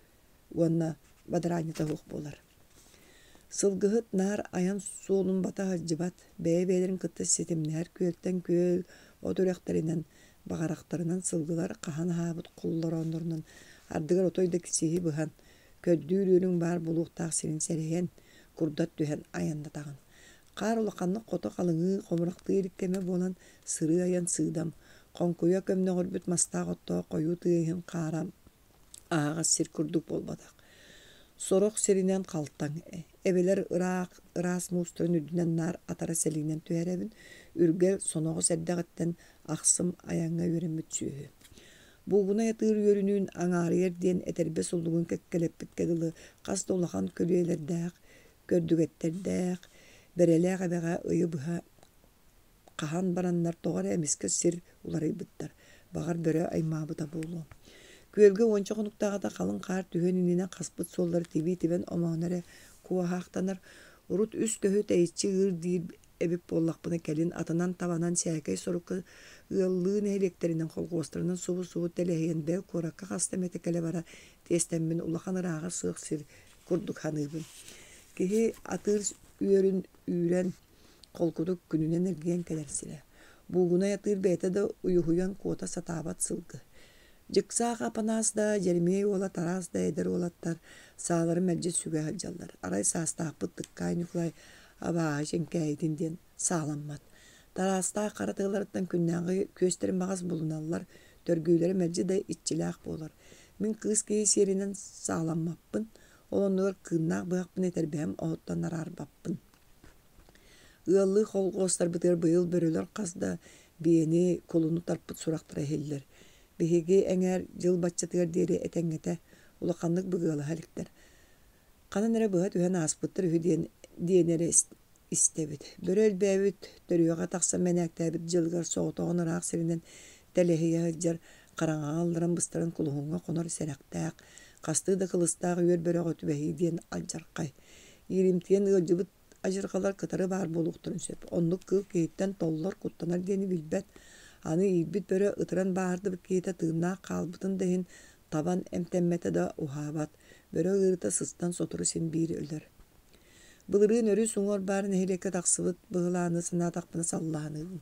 уонна бадараанньыта суох буолар. Сылгыһыт наар айан суолун бата сылдьыбат, бэйэ-бэйэлэрин кытта ситимнэһэр күөлтэн күөл от үрэхтэринэн, баҕарахтарынан сылгылар хаһан аһаабыт холлорооннорунан ардыгар отой да сиһи быһан, көрдүүр үөрүҥ баар буолуохтаах сирин сэрэйэн, курдат түһэн айаннатаҕын. Хаар улаханнык хото халыҥыы, хомурахтыы илик кэмэ буолан, сырыы-айан сыыдам, хоҥкуйа көмнөҕүрбүт мастаах оттоох хойуу тыа иһин хаара аһаҕас сир курдук буолбатах. Сорох сиринэн халтаҥ, эбэлэр ыраах ыраас муустарын үрдүнэн наар атара сэлиинэн түһэрэбин, үргэл соноҕос эрдэҕиттэн ахсым айаҥҥа үөрэммит сүөһү. Буугунай атыыр үөрүнүүн аҥаарыйар диэн этэрбэс уллугун кэккэлэппиккэ дылы хас да улахан көлүйэлэрдээх, көрдүгэттэрдээх, Бэрэлээх эбэҕэ ыйы быһа хаһан бараннар тоҕо эрэ эмискэ сир уларыйбыттар, баҕар бөрө аймаабыта буолуо. Күөлгэ уонча хонуктааҕыта халыҥ хаар түһүөн иннинэ хаспыт суоллары тибии тибэн омооно эрэ куоһаахтанар. Урут үс көһү тэйиччи ыыр диир эбит буоллахпына кэлин атынан табанан сээкэй сорукка ыаллыы нэһилиэктэринэн холхуостарынан субу-субу тэлэһийэн бэл куоракка хаста эмэтэ кэлэ-бара тиэстэммин улахан ырааҕа суох сир курдук саныыбын. Киһи атыыр үөрүн үүрэн холкутук күнүнэн эргийэн кэлэр сирэ. Буугунай атыыр бэйэтэ да уйуһуйан куота сатаабат сылгы. Дьыксаах Апанаас да, Дьэримиэй уола Тараас да эдэр уолаттар сааларын мэлдьи сүгэ сылдьаллар. Арай саастаахпыт Тыккаай Ньукулай абааһы чэҥкээйитин диэн сааламмат. Тараастаах хара тыаларыттан күннээҕи күөстэрин баҕас булуналлар, төргүүлэрэ мэлдьи да иччилээх буолар. Мин кыыс киһи сиэринэн сааламмаппын, ол оннугар кыыннаах быһахпын этэрбэһим оһуттан араарбаппын. Ыаллыы холхуостарбытыгар быйыл бөрөлөр хас да биэни, кулуну тарпыт сурахтара иһиллэр. Биһиги эҥээр дьыл баччатыгар диэри этэҥҥэтэ, улаханнык быгыалаһа иликтэр. Ханан эрэ быһа түһэн ааспыттар үһү диэн диэни эрэ истэбит. Бөрө элбээбит, төрүөҕэ тахсан мэнээктээбит дьылыгар соҕотоҕун ыраах сиринэн тэлэһийэ сылдьар, хараҥаҕа ылларан быстаран кулуһуҥҥа хонор сэрэхтээх, хастыы да кылыстаах үөр бөрөҕө түбэһии диэн алдьархай. Ииримтийэн ыалдьыбыт адьырҕалар кытары баар буолуохтарын сөп. Оннук кыыл киһиттэн толлор, куттанар диэни билбэт. Аны иирбит бөрө ытыран бааһырдыбыт киһитэ тыыннаах хаалбытын да иһин табан эмтэммэтэ да уһаабат. Бөрө ыарыыта сыстан сотору син биир өлөр. Былырыын өрүс уҥуор баар нэһилиэккэ тахсыбыт быһылааны санаатахпына саллаһаныыбын.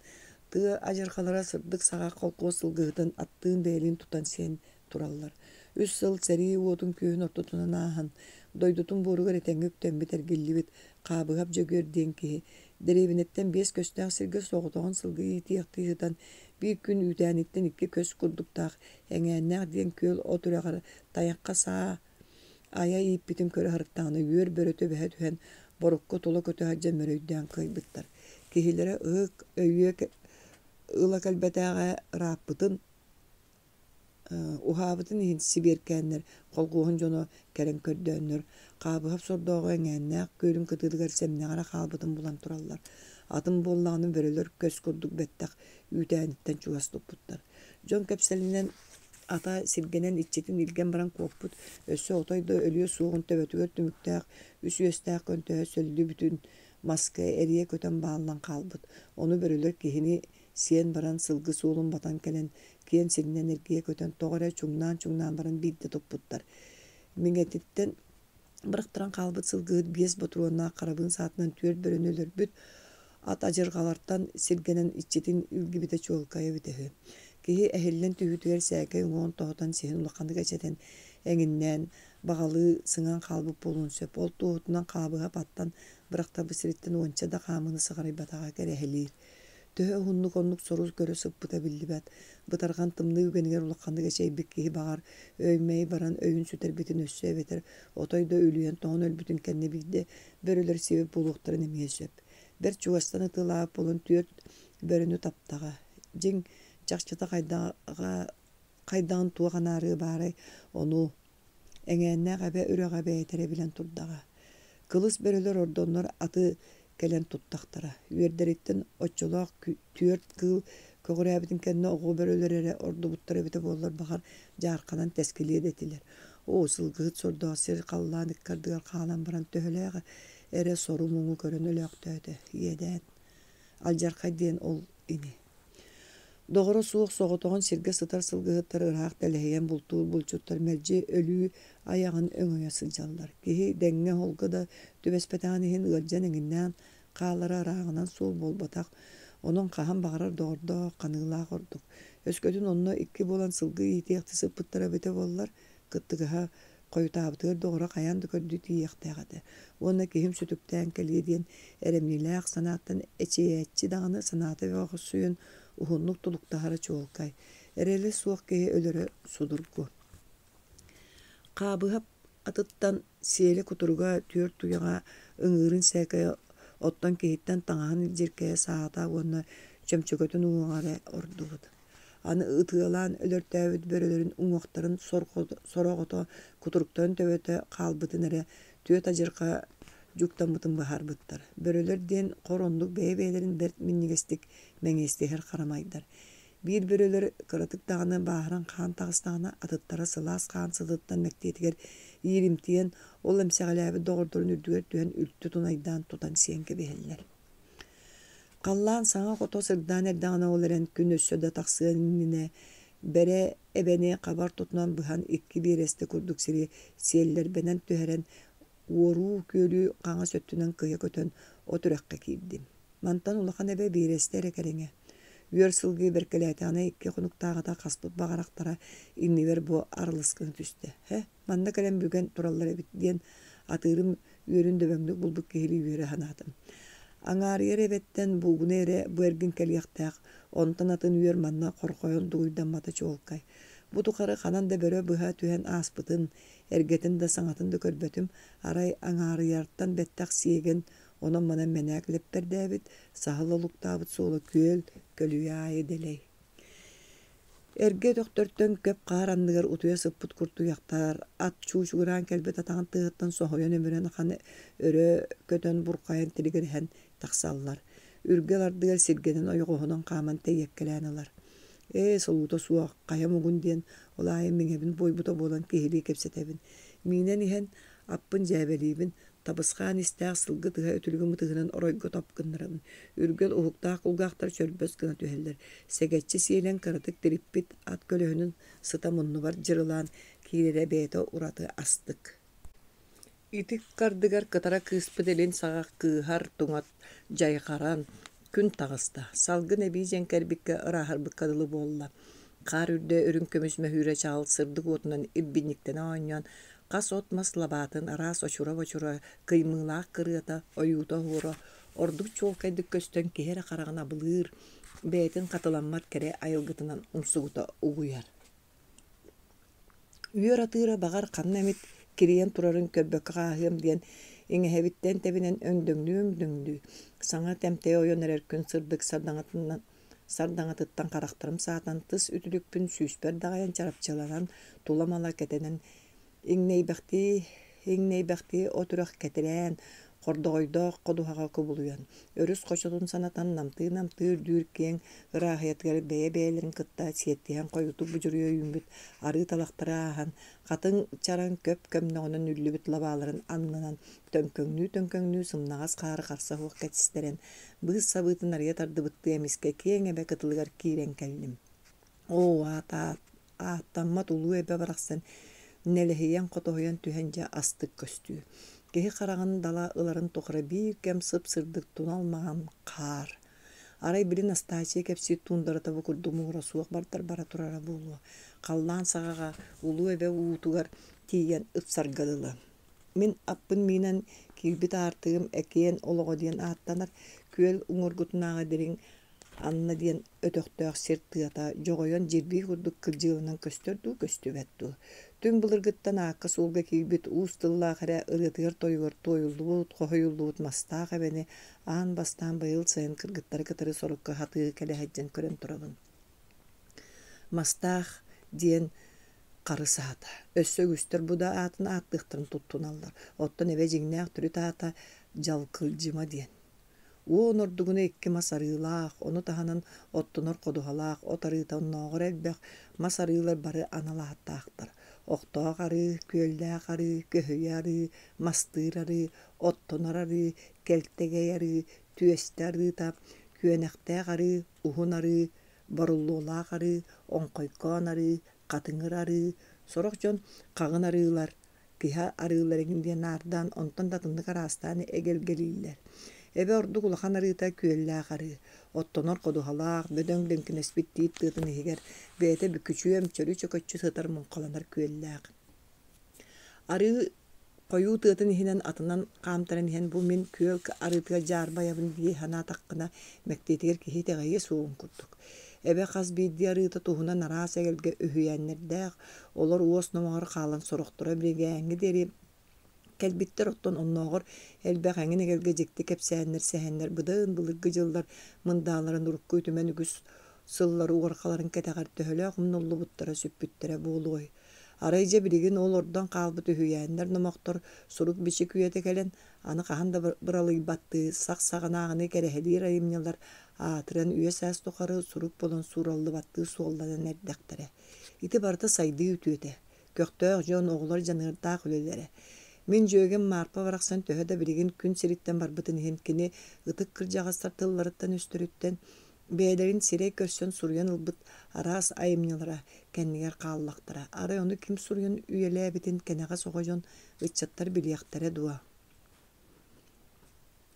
Тыа адьырҕалара сырдык саҕах холкуос сылгыһытын аттыын бэйэлиин тутан сиэн тураллар. Үс сыл сэрии уотун-күөһүн ортотунан ааһан, дойдутун буоругар этэҥҥэ үктэммит эргиллибит Хаабыһап Дьөгүөр диэн киһи дэриэбинэттэн биэс көстөөх сиргэ соҕотоҕун сылгы иитиэхтии сытан, биир күн үүтээниттэн икки көс курдуктаах Эҥээннээх диэн күөл от үрэҕэр тайахха саа айа ииппитин көрө сырыттаҕына үөр бөрө түбэһэ түһэн борукка тула көтө сылдьан мөрөйдөөн кыайбыттар. Киһилэрэ ыһык өйүө ыла кэлбэтэҕэ ырааппытын Уһаабытын иһин сибиэркээннэр, холхуоһун дьоно кэлэн көрдөөннөр, Хаабыһап сордооҕу эҥээннээх күөлүн кытыытыгар сэмнэҕэ эрэ хаалбытын булан тураллар. Атын буоллаҕына бөрөлөр көс курдук бэттэх үүтээниттэн чугас туппуттар. Дьон кэпсэлинэн ата сиргэнэн иччитин илгэн баран куоппут, өссө отой да өлүө суоҕун төбөтүгэр түмүктээх үс үөстээх көнтөһө сөллүбүтүн маска эрийэ көтөн бааллан хаалбыт. Ону бөрөлөр киһини сиэн баран сылгы суолун батан кэлэн киэн сиринэн эргийэ көтөн тоҕо эрэ чуҥнаан-чуҥнаан баран биирдэ туппуттар. Миҥэтиттэн бырахтаран хаалбыт сылгыһыт биэс ботуруоннаах харабыын саатынан түөрт бөрөнү өлөрбүт, ат адьырҕалартан сиргэнэн иччитин илгибитэ чуолкай эбитэ үһү. Киһи эһиллэн түһүүтүгэр сээкэй уҥуоҕун тоһутан сиһин улаханнык эчэтэн, эҥиннээн, баҕалыы сыҥан хаалбыт буолуон сөп. Ол туоһутунан хаабыһап аттан бырахтарбыт сириттэн уонча да хаамыыны сыҕарыйбатаҕа кэрэһэлиир. Төһө уһуннук оннук сору көрө сыппыта биллибэт. Бытарҕан тымныы үгэнигэр улаханнык эчэйбит киһи баҕар, өй-мэй баран өйүн сүтэрбитин өссө эбэтэр отой да үлүйэн тоҥон өлбүтүн кэннэ биирдэ бөрөлөр сиэбит буолуохтарын эмиэ сөп. Бэрт чугастан ытыалаабыт буолан түөрт бөрөнү таптаҕа. Дьиҥ чахчыта хайдаҕа хайдаҕын туох анаарыа баарай, ону Эҥээннээх эбэ үрэҕэ бэйэтэ эрэ билэн турдаҕа. Кылыс бөрөлөр ордоннор аты кэлэн туттахтара. Үөрдэриттэн оччолоох түөрт кыыл көҕүрээбитин кэннэ оҕо бөрөлөр эрэ ордубуттара эбитэ буоллар, баҕар, дьаарханан тэскилиэ да этилэр. Оо, сылгыһыт сордоох сир халлаан ыккардыгар хаалан баран төһөлөөх эрэ сору-муҥу көрөн өлөөхтөөтө, иэдээн. Алдьархай диэн ол ини. Доҕоро суох соҕотоҕун сиргэ сытар сылгыһыттар ыраах тэлэһийэн бултуур булчуттар мэлдьи өлүү айаҕын өҥөйө сылдьаллар. Киһи дэҥҥэ-оһолго да түбэспэтэҕин иһин ыалдьан эҥиннээн хаалара ырааҕынан суол буолбатах. Онон хаһан баҕарар доҕордоох, ханыылаах ордук. Өскөтүн онно икки буолан сылгы иитиэхти сыппыттара эбитэ буоллар, кыттыгаһа хойутаабытыгар доҕоро хайаан да көрдүү тиийиэхтээх этэ уонна киһим сүтүктээн кэлиэ диэн эрэмньилээх санааттан эчэйээччи даҕаны санаата бөҕөхсүйэн уһуннук тулуктаһара чуолкай. Эрэлэ суох киһи өлөрө судургу. Хаабыһап атыттан сиэлэ кутуруга түөрт туйаҕа ыҥыырын сээкэйэ оттон киһиттэн таҥаһын илдьиркэйэ саата уонна чөмчөкөтүн уҥуоҕа эрэ ордубут. Аны ытыалаан өлөртөөбүт бөрөлөрүн уҥуохтарын сороҕото кутуруктарын төбөтө хаалбытын эрэ түөрт адьырҕа дьуктаммытын быһаарбыттар. Бөрөлөр диэн хор оннук бэйэ-бэйэлэрин бэрт минньигэстик мэҥиэстиһэр харамайдар. Биир бөрөлөр кыратык даҕаны бааһыран хаан таҕыстаҕына, атыттара сылаас хаан сытыттан мэктиэтигэр ииримтийэн, ол эмсэҕэлээбит доҕордорун үрдүгэр түһэн үлтү тунайдаан тутан сиэн кэбиһэллэр. Халлаан саҥа хото сырдаан эрдэҕинэ ол эрэн күн өссө да тахсыан иннинэ Бэрэ эбэни хабар тутунан быһан икки биэрэстэ курдук сири сиэллэрбэнэн түһэрэн уоруу күөлү хаҥас өттүнэн кыйа көтөн от үрэххэ киирдим. Мантан улахан эбэ биэрэстэ эрэ кэриҥэ. Үөр сылгы бэркэлээтэҕинэ икки хонуктааҕыта хаспыт баҕарахтара иннибэр бу арылыс гына түстэ. Һэ, манна кэлэн бүгэн тураллар эбит диэн атыырым үөрүн дөбөҥнүк булбут киһилии үөрэ санаатым. Аҥаарыйар эбэттэн буугуна эрэ бу эргин кэлиэхтээх, онтон атын үөр манна хорхойон дугуйдаммата чуолкай. Бу тухары ханан да бөрө быһа түһэн ааспытын, эргэтин да саҥатын да көрбөтүм, арай аҥаарыйартан бэттэх сиэгэн онон-манан мэнээк лэппэрдээбит, саһыл олуктаабыт суола күөл, көлүйэ аайы дэлэй. Эргэ өтөхтөртөн көп хаар анныгар утуйа сыппыт куртуйахтар ат чуучугураан кэлбит атаҕын тыаһыттан соһуйан-өмүрэн ахан өрө көтөн бурхайан тилигирэһэн тахсаллар. Үргэл ардыгар сиргэнэн ойоҕоһунан хааман тэйиэккэлээн ылар. Ээ, солуута суох, хайа муҥун диэн ол аайы миҥэбин буойбута буолан киһилии кэпсэтэбин. Миинэн иһэн аппын дьээбэлиибин, Табысхаан истээх сылгы тыһа үтүлүгүм ытыһынан оройго топ гыннарабын. Үргэл уһуктаах кулгаахтар чөрбөс гына түһэллэр. Сэгэччи сиэлэн кыратык тириппит ат көлөһүнүн сыта муннубар дьырылаан киирэрэ бэйэтэ ураты астык. Ити ыккардыгар кытара кыыспыт илин саҕах кыыһар туҥат дьайҕаран күн таҕыста. Салгын эбии дьэҥкэрбиккэ ырааһырбыкка дылы буолла. Хаар үрдэ үрүҥ көмүс мөһүүрэ чаҕыл сырдык уотунан ирбинньиктэнэ оонньоон Хас от-мас лабаатын араас очура-бочура кыймыылаах кырыата, ойуута-оһуора ордук чуолкайдык көстөн киһи эрэ хараҕын абылыыр, бэйэтин хатыламмат кэрэ айылгытынан умсугута угуйар. Үөр атыыра баҕар ханна эмит кирийэн турарын көрбөккө хааһыам диэн иҥэһэбиттэн тэбинэн өҥдөҥнүү-өҥдөҥнүү, саҥа тэмтэйэ ойон эрэр күн сырдык сардаҥатынан сардаҥатыттан харахтарым саатан тыс үтүлүкпүн сүүспэр даҕайан чарапчыланан тула-мала кэтэнэн иҥнэйбэхтии иҥнэйбэхтии от үрэх кэтирээн хордоҕойдоох ходуһаҕа кубулуйан өрүс хочотун санатан намтыы-намтыы үрдүүр киэҥ ырааһыйатыгар бэйэ-бэйэлэрин кытта сиэттиһэн хойутук будьуруйа үүммүт арыы талахтары ааһан хатыҥ чараҥ көп көмнөҕүнэн үллүбүт лабааларын аннынан төҥкөҥнүү-төҥкөҥнүү сымнаҕас хаары харса суох кэтистэрэн быыс сабыытын арыйа тардыбыттыы эмискэ киэҥ эбэ кытылыгар киирэн кэллим. Оо, аата ааттаммат улуу эбэ барахсан нэлэһийэн-хотоһуйан түһэн дьэ астык көстүү. Киһи хараҕын дала ыларын тухары биир кэм сып-сырдык тунал маҥан хаар. Арай били Настааччыйа кэпсиир туундарата бу курдук муҥура суох бардар бара турара буолуо. Халлаан саҕаҕа улуу эбэ уутугар тиийэн ыпсарга дылы. Мин аппын миинэн киирбит аартыгым Экиэн олоҕо диэн ааттанар күөл уҥуоргутунааҕы дириҥ Анна диэн өтөхтөөх сир тыата дьоҕойон дьирбии курдук кырдьыыланан көстөр дуу, көстүбэт дуу. Түҥ былыргыттан аакка-суолга киирбит уус тыллаах эрэ ырыатыгар-тойугар туойуллубут, хоһуйуллубут мастаах эбэни аан бастаан быйыл сайын кыргыттары кытары сорукка хатыы кэлэ сылдьан көрөн турабын. Мастаах диэн. Харыс аата. Өссө үгүстэр бу да аатын ааттыахтарын туттуналлар. Оттон эбэ дьиҥнээх төрүт аата Дьалкылдьыма диэн. Уон ордугуна икки мас арыылаах, ону таһынан оттонор ходуһалаах от арыыта оннооҕор элбэх, мас арыылар бары анал ааттаахтар. Охтоох арыы, күөллээх арыы, көһүйэ арыы, мастыыр арыы, оттонор арыы, кэлтэгэй арыы, түөстэ арыыта, күөнэхтээх арыы, уһун арыы, боруллуолаах арыы, оҥхойкоон арыы, хатыҥыр арыы, сорох дьон хаҕын арыылар, киһи арыылар эҥин диэн наардаан, онтон да атыннык араастаан эгэлгэлииллэр. Эбэ ордук улахан арыыта күөллээх арыы, оттонор ходуһалаах, бөдөҥ лэҥкинэспит тиит тыатын иһигэр бэйэтэ бүкүчүөм, чөрү-чөкөччү сытар муҥхаланар күөллээх. Арыы хойуу тыатын иһинэн атынан хаамтаран иһэн бу мин күөл арыытыгар дьаарбайабын дии санаатаххына, мэктиэтигэр киһи итэҕэйиэ суоҕун курдук. Эбэ хас биирдии арыыта туһунан араас эгэлгэ үһүйээннэрдээх, олор уос номоҕор хаалан сорохторо билигээҥҥэ диэри кэлбиттэр, оттон оннооҕор элбэх эҥин эгэлгэ дьикти кэпсээннэр, сэһэннэр быдан былыргы дьыллар мындааларын урукку үтүмэн үгүс сыллар уорҕаларын кэтэҕэр төһөлөөх умнуллубуттара, сүппүттэрэ буолуой. Арай дьэ билигин ол ордон хаалбыт үһүйээннэр, номохтор сурук-бичик үйэтэ кэлэн, аны хаһан да быралыйбаттыы сах саҕанааҕыны кэрэһэлиир айымньылар аатыран үйэ-саас тухары сурук буолан суураллыбаттыы суолланан эрдэхтэрэ. Ити барыта сайдыы үтүөтэ, көхтөөх дьон, оҕолор дьаныардаах үлэлэрэ. Мин дьүөгэм Маарпа барахсан төһө да билигин күн сириттэн барбытын иһин кини ытык кырдьаҕастар тылларыттан-өстөрүттэн Бэйэлэрин сирэй көрсөн суруйан ылбыт араас айымньылара кэннигэр хааллахтара. Арай ону ким суруйан үйэлээбитин кэнэҕэс оҕо дьон, ыччаттар билиэхтэрэ дуо?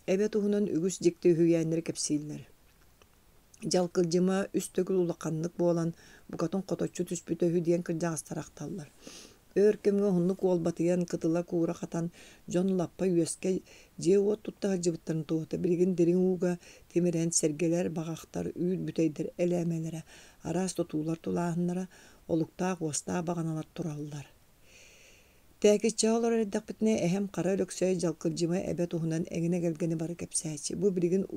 Эбэ туһунан үгүс дьикти үһүйээннэри кэпсииллэр. Дьалкылдьыма үс төгүл улаханнык буолан, букатын хоточчу түспүтэ үһү диэн кырдьаҕастар ахталлар. Өр кэмҥэ уһуннук уолбатыйан, кытыла куура хатан, дьон лаппа үөскэ дьиэ-уот тутта сылдьыбыттарын туоһута билигин дириҥ ууга тимирэн сэргэлэр, баҕахтар, үүт бүтэйдэр элээмэлэрэ, араас тутуулар тулааһыннара, олуктаах уостаах баҕаналар тураллар. Тээкиччэҕэ олорор эрдэхпитинэ эһэм Хара Өлөксөй Дьалкылдьыма эбэ туһунан эҥин эгэлгэни бары кэпсээччи. Бу билигин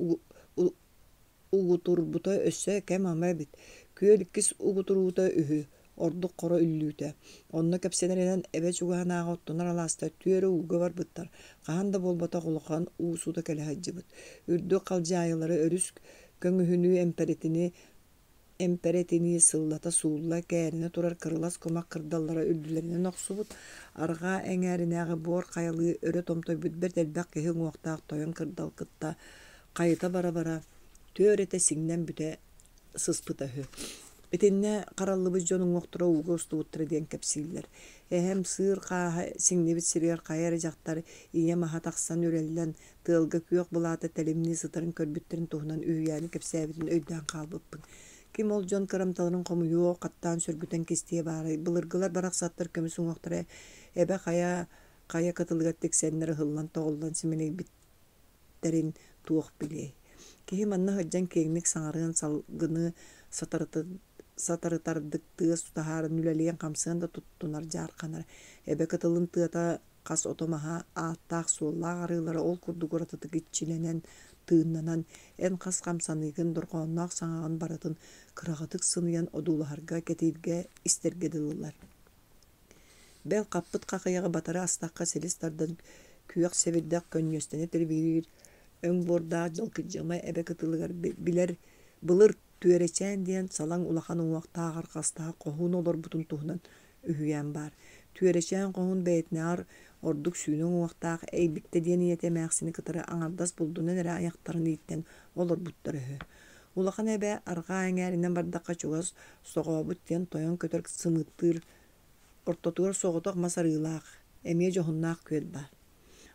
угутурбута өссө кэм-ама эбит, күөл иккис угутуруута үһү, ордук хоро үллүүтэ. Онно кэпсэнэринэн эбэ чугаһынааҕы оттонор алаастар түөрэ ууга барбыттар, хаһан да буолбатах улахан уу суута кэлэ сылдьыбыт. Үрдүк халдьаайылары өрүс көҥүһүнүү эмпэрэтини эмпэрэтинии сыллата суулла кээринэ турар кырылас кумах кырдаллара үрдүлэринэн охсубут, арҕаа эҥээринээҕи буор хайалыы өрө томтойбут бэрт элбэх киһи уҥуохтаах тойон кырдал кытта хайыта бара-бара түөрэтэ сиҥнэн бүтэ сыспыта үһү. Итиннэ хараллыбыт дьон уҥуохтара ууга устубуттара диэн кэпсииллэр. Эһэм сыыр хааһа сиҥнибит сиригэр хайа эрэ дьахтар ийэ маһа тахсан үрэллэн, тыалга күөх былаата тэлимнии сытарын көрбүттэрин туһунан үһүйээни кэпсээбитин өйдөөн хаалбыппын. Ким ол дьон кырамталарын хомуйуо, хаттаан сөргүтэн кистиэ баарай, былыргылар барахсаттар көмүс уҥуохтара эбэ хайа хайа кытылыгар тиксэннэр ыһыллан-тоҕуллан симэлийбит тэрин туох билиэй. Киһи манна сылдьан киэҥник саҥарыан, салгыны сатарытардык тыас таһааран үлэлиэн-хамсыан да туттунар дьаарханар. Эбэ кытылын тыата хас ото-маһа, ааттаах-суоллаах арыылара ол курдук уратытык иччилэнэн, тыыннанан, эн хас хамсаныыгын, дорҕоонноох саҥаҕын барытын кыраҕытык сыныйан одуулаһарга, кэтииргэ, истэргэ дылылар. Бэл хаппыт хахыйаҕы батары астахха силис тардан күөх сэбирдэх көнньүөстэнэ тирибириир өҥ буордаах дьалкыдьыма эбэ кытылыгар билэр былыр Түөрэчээн диэн салаҥ улахан уҥуохтаах арҕастаах хоһуун олорбутун туһунан үһүйээн баар. Түөрэчээн хоһуун бэйэтинээҕэр ордук сүүнэ уҥуохтаах Эйбиктэ диэн ийэтэ эмээхсини кытары аҥардас булдунан эрэ айахтарын ииттэн олорбуттар үһү. Улахан эбэ арҕаа эҥээринэн бардахха чугас Соҕообут диэн тойон көтөр сымыыттыыр ортотугар соҕотох мас арыылаах, эмиэ дьоһуннаах күөл баар.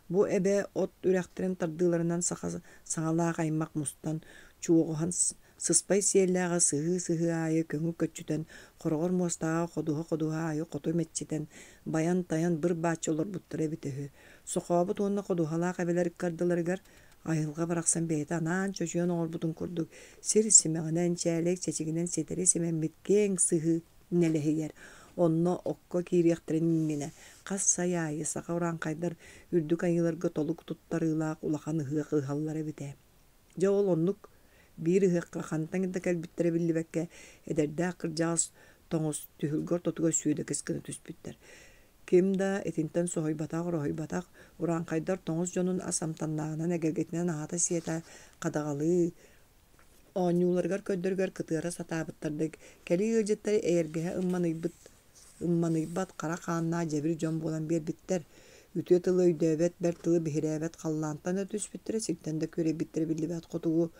Бу эбэ от үрэхтэрин тардыыларынан саха саҥалаах аймах мустан, чуоҕуһан сыспай сиэллээҕи сыһыы-сыһыы аайы көҥүл көччүтэн, хороҕор муостааҕы ходуһа-ходуһа аайы хоту мэччитэн, байан-тайан быр-бааччы олорбуттара эбитэ үһү. Сохообут уонна ходуһалаах эбэлэр ыккардыларыгар Айылҕа барахсан бэйэтэ анаан чочуйан оҥорбутун курдук сир симэҕинэн, чээлэй чэчигинэн ситэри симэммит киэҥ сыһыы нэлэһийэр. Онно окко киириэхтэрин иннинэ хас сай аайы саха урааҥхайдар үрдүк айыыларга толук туттарыылаах улахан ыһыах ыһаллар эбитэ. Дьэ ол оннук биир ыһыахха хантан да кэлбиттэрэ биллибэккэ эдэрдээх кырдьаҕас тоҥус түһүлгэ ортотугар сүөдэкис гына түспүттэр. Ким да итинтэн соһуйбатах-ороһуйбатах, урааҥхайдар тоҥус дьонун ас амтаннааҕынан эгэлгэтинэн аһата-сиэтэ хадаҕалыы, оонньууларыгар-көрдөрүгэр кытыара сатаабыттар да, кэлии ыалдьыттары эйэргэһэ ымманыйбыт ымманыйбат хара хааннаах дьэбир дьон буолан биэрбиттэр. Үтүө тылы өйдөөбөт, бэрт тылы биһирээбэт халлаантан да түспүттэрэ, сиртэн да күөрэйбиттэрэ биллибэт хотугу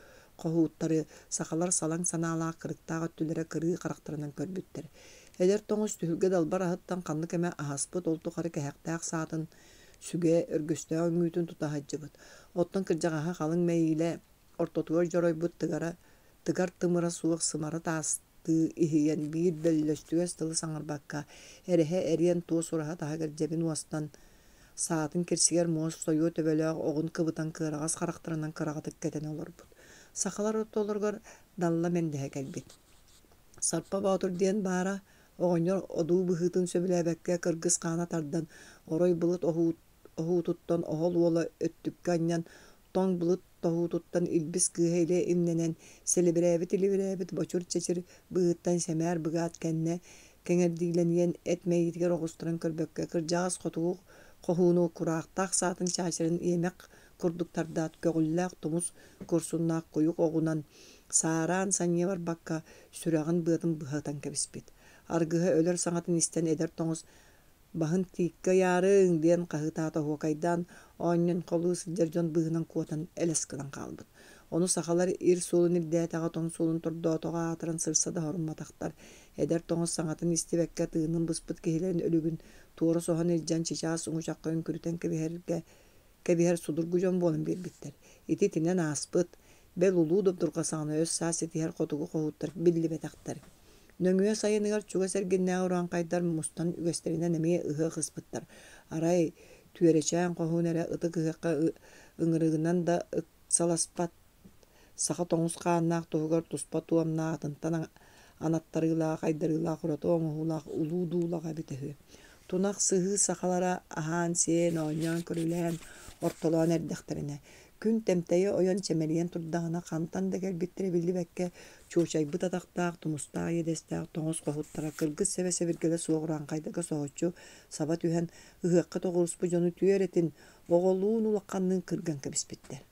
хоһууттары сахалар салаҥ санаалаах кырыктаах өттүлэрэ кырыы харахтарынан көрбүттэр. Эдэр тоҥус түһүлгэ далбар аһыттан ханнык эмэ аһаспыт, ол тухары кэһэхтээх саатын сүгэ, өргөстөөх үҥүүтүн тута сылдьыбыт. Оттон кырдьаҕаһа халыҥ мэйиилэ ортотугар дьоройбут тыгара тыгар тымыра суох сымара таастыы иһийэн биир бөллөстүгэс тылы саҥарбакка, эрэһэ эриэн туос ураһа таһыгар дьэбин уостан, саатын кирсигэр муос сойуо төбөлөөх оҕун кыбытан кыараҕас харахтарынан кыраҕытык кэтэнэ олорбут. Сахалар ортолоругар далла мэндэһэ кэлбит. Сарпа Боотур диэн баара, оҕонньор одуу быһыытын сөбүлээбэккэ кыргыс хаана тардан, орой былыт оһуутуттан оһол уола өттүккэ анньан, тоҥ былыт тоһуутуттан илбис кыыһа илэ имнэнэн, сэлибирээбит-илибирээбит бочур-чэчир быыһыттан сэмээр быгаат кэннэ кэҥэрдиилэниэн эт мэйиитигэр оҕустаран көрбөккө, кырдьаҕас хотугу хоһууну кураахтаах саатын чаачарын иэмэх курдук тардаат, көҕүллээх тумус курсуннаах куйук оҕунан саараан санньыа барбакка, сүрэҕин быатын быһа ытан кэбиспит. Аргыһа өлөр саҥатын истэн эдэр тоҥус «Баһын тииккэ ыйаарыҥ!» диэн хаһыытаата оһуокайдаан, оонньоҥхолуу сылдьар дьон быыһынан куотан элэс гынан хаалбыт. Ону сахалар ир суолун ирдээтэҕэ, тоҥ суолун тордоотоҕо аатыран сырса да сорумматахтар. Эдэр тоҥус саҥатын истибэккэ тыынын быспыт киһилэрин өлүгүн туора соһон илдьэн чычаас уҥучахха үҥкүрүтэн кэбиһэргэ кэбиһэр судургу дьон буолан биэрбиттэр. Ити итинэн ааспыт, бэл улуу добдурҕа саҕана өс-саас ситиһэр хотугу хоһууттар биллибэтэхтэр. Нөҥүө сайыныгар чугас эргиннээҕи урааҥхайдар мустан үгэстэринэн эмиэ ыһыах ыспыттар. Арай, Түөрэчээн хоһуун эрэ ытык ыһыахха ыҥырыгынан да ыксаласпат Саха тоҥус хааннаах туһугар туспа туомнаах атынтан анаттарыылаах, айдарыылаах ураты оҥоһуулаах улуу дуулаҕа эбитэ үһү. Тунах сыһыы сахалара аһаан-сиэн, оонньоон-көрүлээн, ортолоон эрдэхтэринэ, күн тэмтэйэ ойон чэмэлийэн турдаҕына хантан да кэлбиттэрэ биллибэккэ, чуочайбыт атахтаах, тумустаах иэдэстээх тоҥус хоһуттара кыргыс сэбэ-сэбиргэлэ суох урааҥхайдарга соһуччу саба түһэн, ыһыахха тоҕуруспут дьону түөрэтин, оҕолуун улаханныын кырган кэбиспиттэр.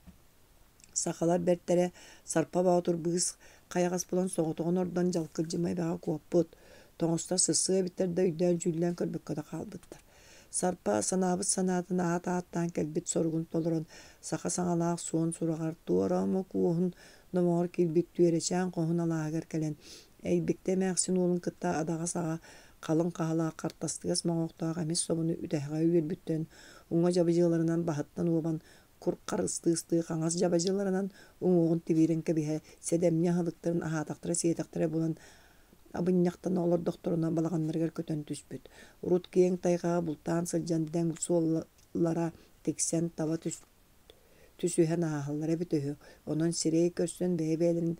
Сахалар бэртэрэ Сарпа Боотур быыс хайаҕас булан соҕотоҕун ордон дьалкылдьыма эбэҕэ куоппут, тоҥустар сырсыа эбиттэр да өйдөөн-дьүүллээн көрбөккө да хаалбыттар. Сарпа санаабыт санаатын аат ааттаан кэлбит соругун толорон, саха саҥалаах суон сураҕар туора омук уоһун номоҕор киирбит Түөрэчээн хоһун алааһыгар кэлэн, Эйбиктэ эмээхсин уолун кытта адаҕас аҕа халыҥ хаһалаах хартастыгас моҥоохтоох эмис собону үтэһэҕэ үөрбүттэн, уҥа дьабыдьыаларынан баһыттан уобан кур харыстыы-ыстыы хаҥас дьабадьыларынан уҥуоҕун тибиирэн кэбиһэ, сэдэмньи аһылыктарын аһаатахтара-сиэтэхтэрэ булан абынньахтана олордохторуна балаҕаннарыгар көтөн түспүт. Урут киэҥ тайҕаҕа бултаан сылдьан дэҥ суоллара тиксэн таба түсүһэн ааһаллара эбитэ үһү, онон сирэй көрсөн бэйэ-бэйэлэрин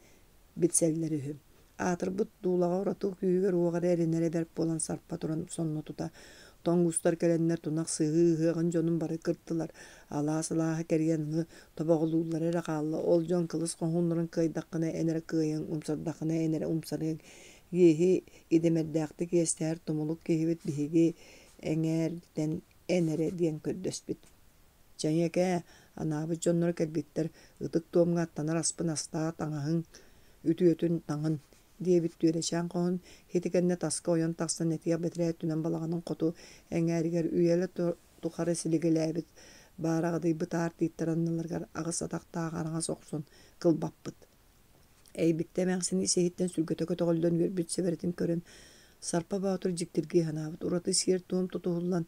билсэллэр үһү. Аатырбыт дуулаҕа ураты күүһүгэр-уоҕар эрэнэрэ бэрт буолан сарпа туран сонно тута тоҥ уустар кэлэннэр тунах сыһыы ыһыаҕын дьонун бары кыртылар, алаас алааһы кэрийэн аны тобоҕолууллара эрэ хаалла. Ол дьон кылыс хоһууннарын кыайдаххына эн эрэ кыайыаҥ, умсардаххына эн эрэ умсарыаҥ. Иэһи идэмэрдээхтик иэстэһэр тумулук киһибит биһиги эҥээртэн эн эрэ диэн көрдөспүт. Чэйэкээ, анаабыт дьонноро кэлбиттэр, ытык туомҥа аттанар аспын астаа, таҥаһыҥ үтүөтүн таҥын диэбит Түөрэчээн хоһун ити кэннэ таска ойон тахсан этиэх бэтэрээ өттүнэн балаҕанын хоту эҥээригэр үйэлэ тухары силигилээбит баараҕадыйбыт аар тииттэр анныларыгар аҕыс атахтаах араҥас охсон кылбаппыт. Эйбиттэ эмээхсин ис-иһиттэн сүргэтэ көтөҕүллэн үөрбүт сэбэрэтин көрөн, Сарпа Боотур дьиктиргии санаабыт, ураты сиэр-туом тутуһуллан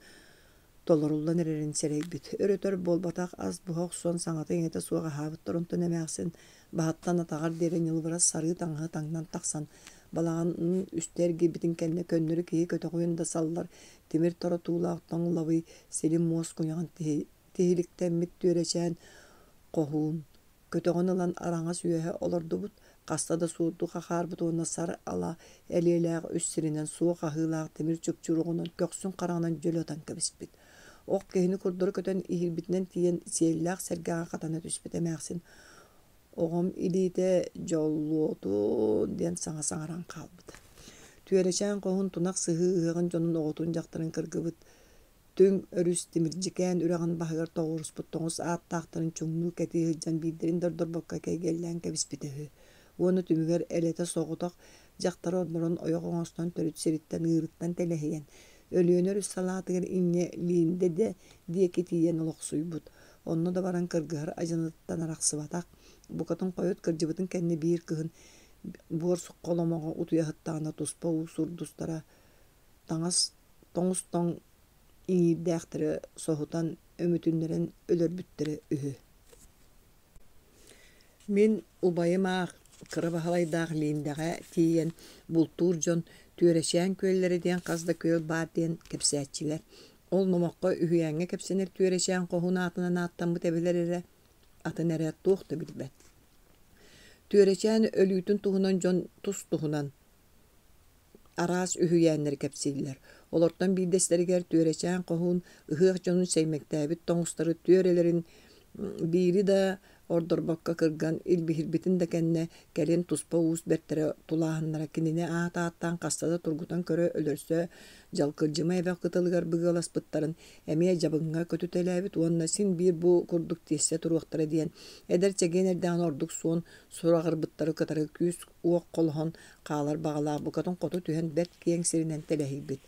толоруллан эрэрин сэрэйбит. Өр-өтөр буолбатах ас буһа охсон саҥата-иҥэтэ суох аһаабыттар, онтон эмээхсин баһыттан атаҕар диэри ньылбырас сарыы таҥаһы таҥнан тахсан, балаҕанын үстэ эргийбитин кэннэ көннөрү киһи көтөҕүөн да саллар тимир торотуулаах тоҥ лабый силим муос куйаҕын тиһиликтэммит түөрэчээн хоһуун Көтөҕөн ылан араҥас үөһэ олордубут, хаста да суурдуу хахаарбыт уонна сар ала элиэлээх үс сиринэн суох аһыылаах тимир чупчуруҕунан көхсүн хараҕынан дьөлө ытан кэбиспит. Ох киһини курдары көтөн иһиирбитинэн тиийэн сиэллээх сэргэҕэ хатана түспүт эмээхсин «Оҕом илиитэ дьоллуотун» диэн саҥа саҥаран хаалбыта. Түөрэчээн хоһун тунах сыһыы ыһыаҕын дьонун оҕотун-дьахтарын кыргыбыт Түҥ өрүс Тимирдьикээн үрэҕин баһыгар тоҕуоруспут тоҥус ааттаахтарын чуҥнуу кэтии сылдьан биирдэрин да ордорбокко кэйгэллээн кэбиспитэ үһү. Уонна түмүгэр элэтэ соҕотох дьахтары ордорон ойох оҥостон төрүт сириттэн ыырыттан тэлэһийэн, Өлүөнэ өрүс салаатыгар инньэ Лииндэ диэки тиийэн олохсуйбут. Онно да баран кыргыһар адьынатыттан арахсыбатах, букатын хойут кырдьыбытын кэннэ биир кыһын буор холомоҕо утуйа сыттаҕына туспа уу сурдустара таҥас тоҥус тоҥ иҥиирдээхтэрэ соһутан өмүтүннэрэн өлөрбүттэрэ үһү. Мин убайым аах Кыра Баһылайдаах Лииндэҕэ тиийэн бултуур дьон Түөрэчээн күөллэрэ диэн хас да күөл баар диэн кэпсээччилэр. Ол номоххо үһүйээҥҥэ кэпсэнэр Түөрэчээн хоһуун аатынан ааттаммыт эбэлэр эрэ, атын эрэ туох да билбэт. Түөрэчээн өлүүтүн туһунан дьон тус-туһунан араас үһүйээннэри кэпсииллэр. Олортон биирдэстэригэр Түөрэчээн хоһуун ыһыах дьонун сэймэктээбит тоҥустары түөрэлэрин биири да ордорбокко кырган илбиһирбитин да кэннэ, кэлин туспа уус бэртэрэ тулааһыннара кинини аат ааттаан хаста да тургутан көрө өлөрсө дьалкылдьыма эбэх кытылыгар быгыаласпыттарын эмиэ дьабыҥҥа көтүтэлээбит уонна син биир бу курдук тиэстэ туруохтара диэн эдэр чэгиэн эрдэҕинэ ордук суон сураҕырбыттары кытары күүс-уох холоһон хаалар баҕалаах букатын хоту түһэн бэрт киэҥ сиринэн тэлэһийбит.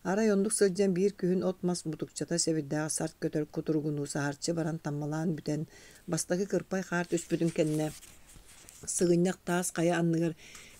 Арай оннук сылдьан биир күһүн от-мас мутукчата сэбирдэҕэ сарт көтөр кутуругунуу саһарчы баран таммалаан бүтэн, бастакы кырпай хаар түспүтүн кэннэ сыгынньах таас хайа анныгар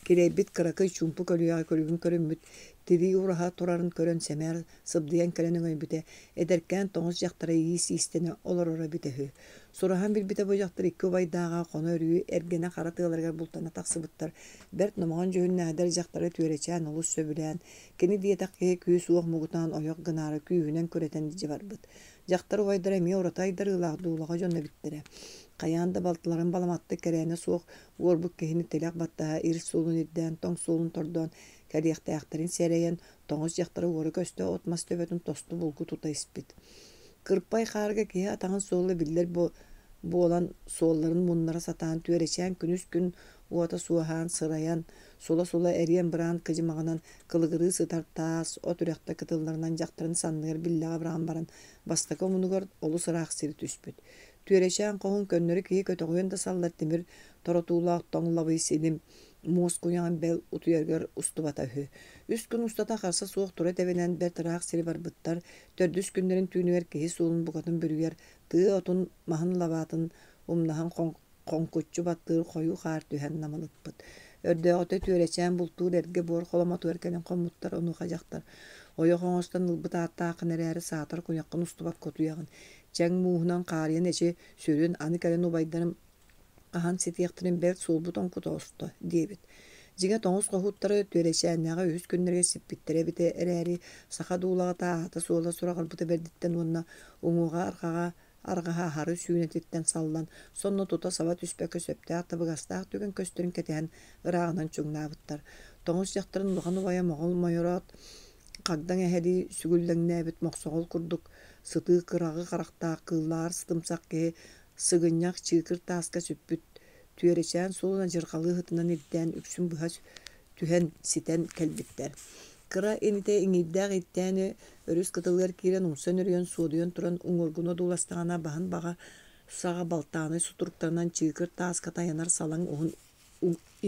килэйбит кыракый чуумпу көлүйэҕэ күлүгүн көрүммүт тирии ураһа турарын көрөн сэмээр сыбдыйан кэлэн өҥөйбүтэ, эдэркээн тоҥус дьахтара иис иистэнэ олороро эбитэ үһү. Сураһан билбитэ бу дьахтар икки убайдааҕа хоно-өрүү эргэнэ хара тыаларыгар бултана тахсыбыттар. Бэрт номоҕон дьүһүннээх эдэр дьахтары Түөрэчээн олус сөбүлээн, кини диэтэх киһи күүс-уох муҥутаан ойох гынаары күүһүнэн күрэтэн илдьэ барбыт. Дьахтар убайдара эмиэ ураты айдарыылаах дуулаҕа дьон эбиттэрэ. Хайаан да балтыларын баламаттык кэрээнэ суох уорбут киһини тилэх баттаһа ир суолун ирдээн, тоҥ суолун тордоон кэлиэхтээхтэрин сэрэйэн, тоҥус дьахтара уора-көстө от-мас төбөтүн тосту булгу тута испит. Кырпай хаарга киһи атаҕын суола биллэр буолан суолларын муннара сатаан түөрэчээн күнүс күн уота суоһаан сырайан, сула-сула эриэн-быраан кыдьымаҕынан кылыгырыы сытар таас, от үрэхтэ кытылларынан дьахтарын санныгар биллэҕэ быраҕан баран бастакы омунугар олус ыраах сири түспүт. Түөрэчээн хоһун көннөрү киһи көтөҕүөн да саллар тимир торотуулаах тоҥ лабый силим муос куйаҕын бэл утуйарыгар устубата үһү. Үс күн устата харса суох тура тэбинэн бэрт ыраах сири барбыттар, төрдүс күннэрин түүнүгэр киһи суолун букатын бүрүйэр, тыа отун, маһын лабаатын умнаһан хоҥкуччу баттыыр хойуу хаар түһэн намылыппыт. Өрдөөҕүтэ Түөрэчээн бултуур эргэ буор холомотугар кэлэн хоммуттар, онуоха дьахтар ойох оҥостон ылбыт ааттааххын эрээри саатар куйаххын устубакка утуйаҕын, чэҥ мууһунан хаарыйан эчи сүрүн, аны кэлэн убайдарым хаһан ситиэхтэрин бэрт суолбут оҥкута осто диэбит. Дьиҥэ тоҥус хоһууттары Түөрэчээннээҕи үһүс күннэригэр сиппиттэрэ эбитэ эрээри, саха дуулаҕата аата-суола сураҕырбыта бэрдиттэн уонна уҥуоҕа арҕаҕа арҕаһа аһары сүүнэтиттэн саллан, сонно тута саба түспэккэ сөптөөх табыгастаах түгэн көстөрүн кэтэһэн ырааҕынан чуҥнаабыттар. Тоҥус дьахтарын улахан убайа Моҕол Мойороот хагдаҥ эһэлии сүгүллэҥнээбит мохсоҕол курдук сытыы кыраҕы харахтаах кыыллааҕар сытымсах киһи сыгынньах чыыкыр тааска сүппүт Түөрэчээн суолун адьырҕалыы сытынан ирдээн үксүн быһа түһэн ситэн кэлбиттэр. Кыра инитэ иҥиирдээх иттээни өрүс кытылыгар киирэн умса нөрүйэн суодуйан туран уҥуоргуну одууластаҕына баһын баҕа саҕа балтаанай сутуруктарынан чыыкыр тааска тайанар салаҥ уһун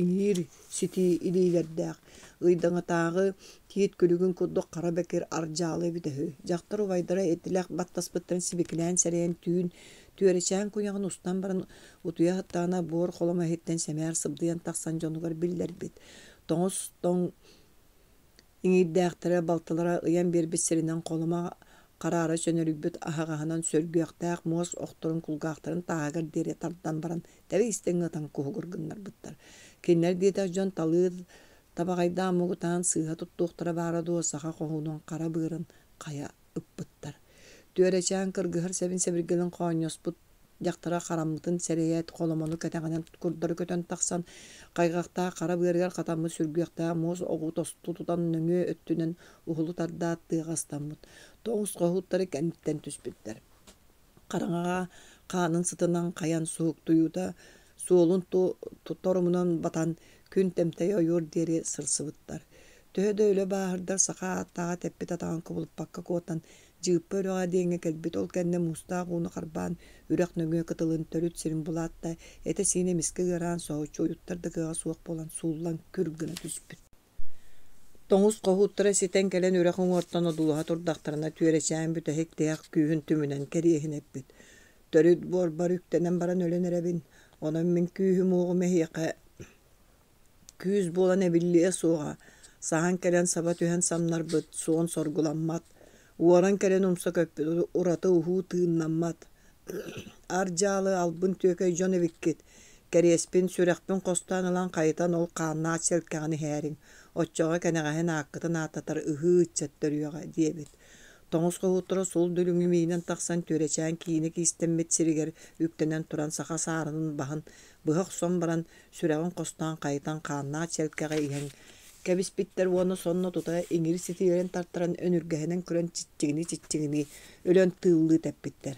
иҥиир ситии илиилэрдээх, ыйдаҥатааҕы тиит күлүгүн курдук хара бэкир ардьаалы эбитэ үһү. Дьахтар убайдара итилэх баттаспыттарын сибикилээн сэрэйэн түүн түөрэчээн куйаҕын устан баран утуйа сыттаҕына буор холомо иһиттэн сэмээр сыбдыйан тахсан дьонугар биллэрбит. Тоҥус тоҥ Иҥиирдээхтэрэ балтылара ыйан биэрбит сиринэн холомо хараара сөнөрүйбүт аһаҕаһынан сөргүөхтээх муос охторун кулгаахтарын тааһыгар диэри тардан баран тэбис-тэҥ ытан куһугур гыннарбыттар. Кинилэр диэтэх дьон талыы табаҕайдаан муҥутаан сыыһа туттуохтара баара дуо саха хоһуунун хара быарын хайа ыппыттар. Түөрэчээн кыргыһар сэбин-сэбиргэлин хоонньоспут дьахтара хараммытын сэрэйээт холомону кэтэҕинэн курдары көтөн тахсан хайҕахтаах хара быарыгар хатаммыт сүргүөхтээх муос оҕу тосту тутан нөҥүө өттүнэн уһулу тардаат тыаҕа ыстаммыт. Тоҥус хоһууттары кэнниттэн түспүттэр. Хараҥаҕа хаанын сытынан хайан суһуктуйуута суолун торумунан батан күн тэмтэйэ ойуор диэри сырсыбыттар. Төһө да өлө бааһырдар саха ааттааҕа тэппит атаҕын кубулуппакка куотан, Дьыыппа үрэҕэ диэҥҥэ кэлбит, ол кэннэ муустаах ууну харбаан үрэх нөҥүө кытылын төрүт сирин булаат да, этэ-сиинэ эмискэ ыараан соһуччу уйуттар да кыаҕа суох буолан сууллан күр гына түспүт. Тоҥус хоһууттара ситэн кэлэн үрэх уҥуортан одуулаһа турдахтарына Түөрэчээн бүтэһик тиһэх күүһүн түмүнэн кэриэһин эппит: «Төрүт буорбар үктэнэн баран өлөн эрэбин, онон мин күүһүм-уоҕум эһиэхэ күүс буолан эбиллиэ суоҕа, саһан кэлэн саба түһэн самнарбыт, суон соргуламмат, уоран кэлэн умса көппүт, ураты уһуу тыыннаммат. Ар-дьаалы албын түөкэй дьон эбиккит, кэриэспин, сүрэхпин хостоон ылан хайытан ол хааннаах сэлкэҕин иһээриҥ, оччоҕо кэнэҕэһин ааккытын ааттатар ыһыы ыччат төрүөҕэ» диэбит. Тоҥус хоһууттара сул дүлүҥү миинэн тахсан Түөрэчээн киинэ киистэммит сиригэр үктэнэн туран саха саарынын баһын быһа охсон баран сүрэҕин хостоон хайытан хааннаах чэлкэҕэ иһэн кэбиспиттэр уонна сонно тута иҥиир ситиилэрин тартаран өнүргэһинэн көрөн чиччигинии-чиччигинии өлөн тыыллыы тэппиттэр.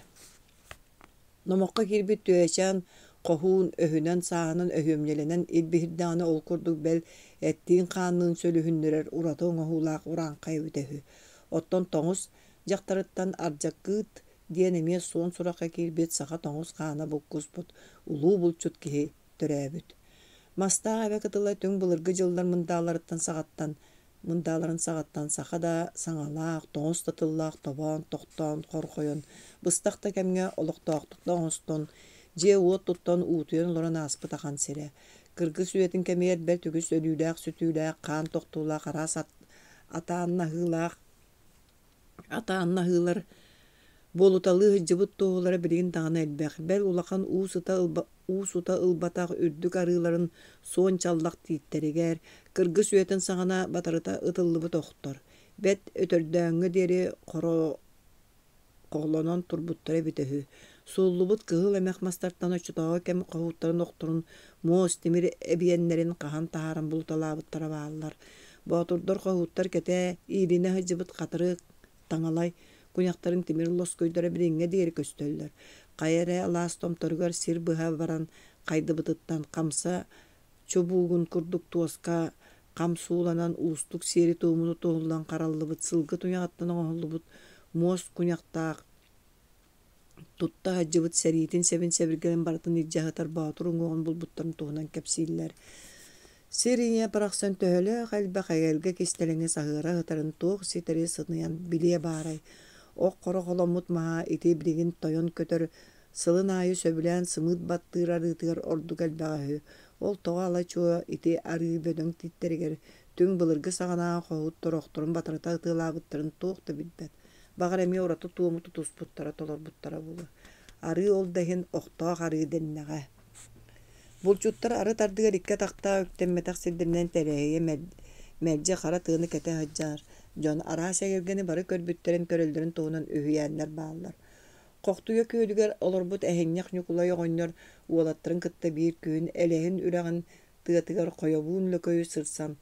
Номоххо киирбит Түөчээн хоһуун өһүнэн-сааһынан өһүөмньүлэнэн илбиһирдэҕинэ ол курдук бэл эттиин-хаанныын сөлүһүннэрэр ураты оҥоһуулаах урааҥхай эбитэ үһү. Оттон тоҥус дьахтарыттан Ардьакыыт диэн эмиэ суон сурахха киирбит саха тоҥус хаана буккуспут улуу булчут киһи төрөөбүт. Мастаах эбэ кытыла түҥ былыргы дьыллар мындааларыттан саҕаттан мындааларын саҕаттан саха да саҥалаах, тоҥус да тыллаах тобоон, тохтоон, хорҕойон, быстах да кэмҥэ олохтоохтук да оҥостон, дьиэ-уот туттан уутуйан олорон ааспыт ахан сирэ. Кыргыс үйэтин кэмигэр бэрт үгүс өлүүлээх-сүтүүлээх, хаан тохтуулаах араас атааннаһыылаах атааннаһыылар буолуталыы сылдьыбыт туоһулара билигин даҕаны элбэх. Бэл улахан уу сыта уу сута ылбатах үрдүк арыыларын суон чаллах тииттэригэр, кыргыс үйэтин саҕана батарыта ытыллыбыт охтор, бэрт өтөрдөөҥҥө диэри хорохолонон турбуттара эбитэ үһү. Сууллубут кыһыл эмэх мастартан оччотооҕу кэм хоһууттарын охторун муос тимир эбиэннэрин хаһан таһааран булуталаабыттара бааллар. Боотурдар хоһууттар кэтээ, иилинэ сылдьыбыт хатырык, таҥалай куйахтарын тимир лоскуйдара билиҥҥэ диэри көстөллөр. Хайа эрэ алаас томторугар сир быһа баран хайдыбытыттан хамса чубуугун курдук туоска хам сууланан уустук сиэри-туому тутуһуллан хараллыбыт сылгы туйаҕыттан оҥоһуллубут муос куйахтаах тутта сылдьыбыт сэриитин сэбин-сэбиргэлин барытын илдьэ сытар боотур уҥуоҕун булбуттарын туһунан кэпсииллэр. Сир ийэ барахсан төһөлөөх элбэх эгэлгэ кистэлэҥи саһыара сытарын туох ситэри сыныйан билиэ баарай? Ох хоро холоммут маһа ити билигин тойон көтөр сылын аайы сөбүлээн сымыыт баттыыр арыытыгар ордук элбэҕэ үһү. Ол тоҕо ала-чуо ити арыы бөдөҥ тииттэригэр түҥ былыргы саҕанааҕы хоһууттар охторун батарыта ытыалаабыттарын туох да билбэт. Баҕар эмиэ ураты туому тутуспуттара, толорбуттара буолуо. Арыы ол да иһин охтоох арыы дэннэҕэ. Булчуттар арыт ардыгар икки атахтаах үктэммэтэх сирдэринэн тэрэһийэ мэлдьи хара тыаны кэтэ сылдьар дьон араас эгэлгэни бары көрбүттэрин көрөллөрүн туһунан үһүйээннэр бааллар. Хохтуйа күөлүгэр олорбут Эһинньэх Ньукулай оҕонньор уолаттарын кытта биир күһүн Элэһин үрэҕин тыатыгар хойобуун лөкөйү сырсан,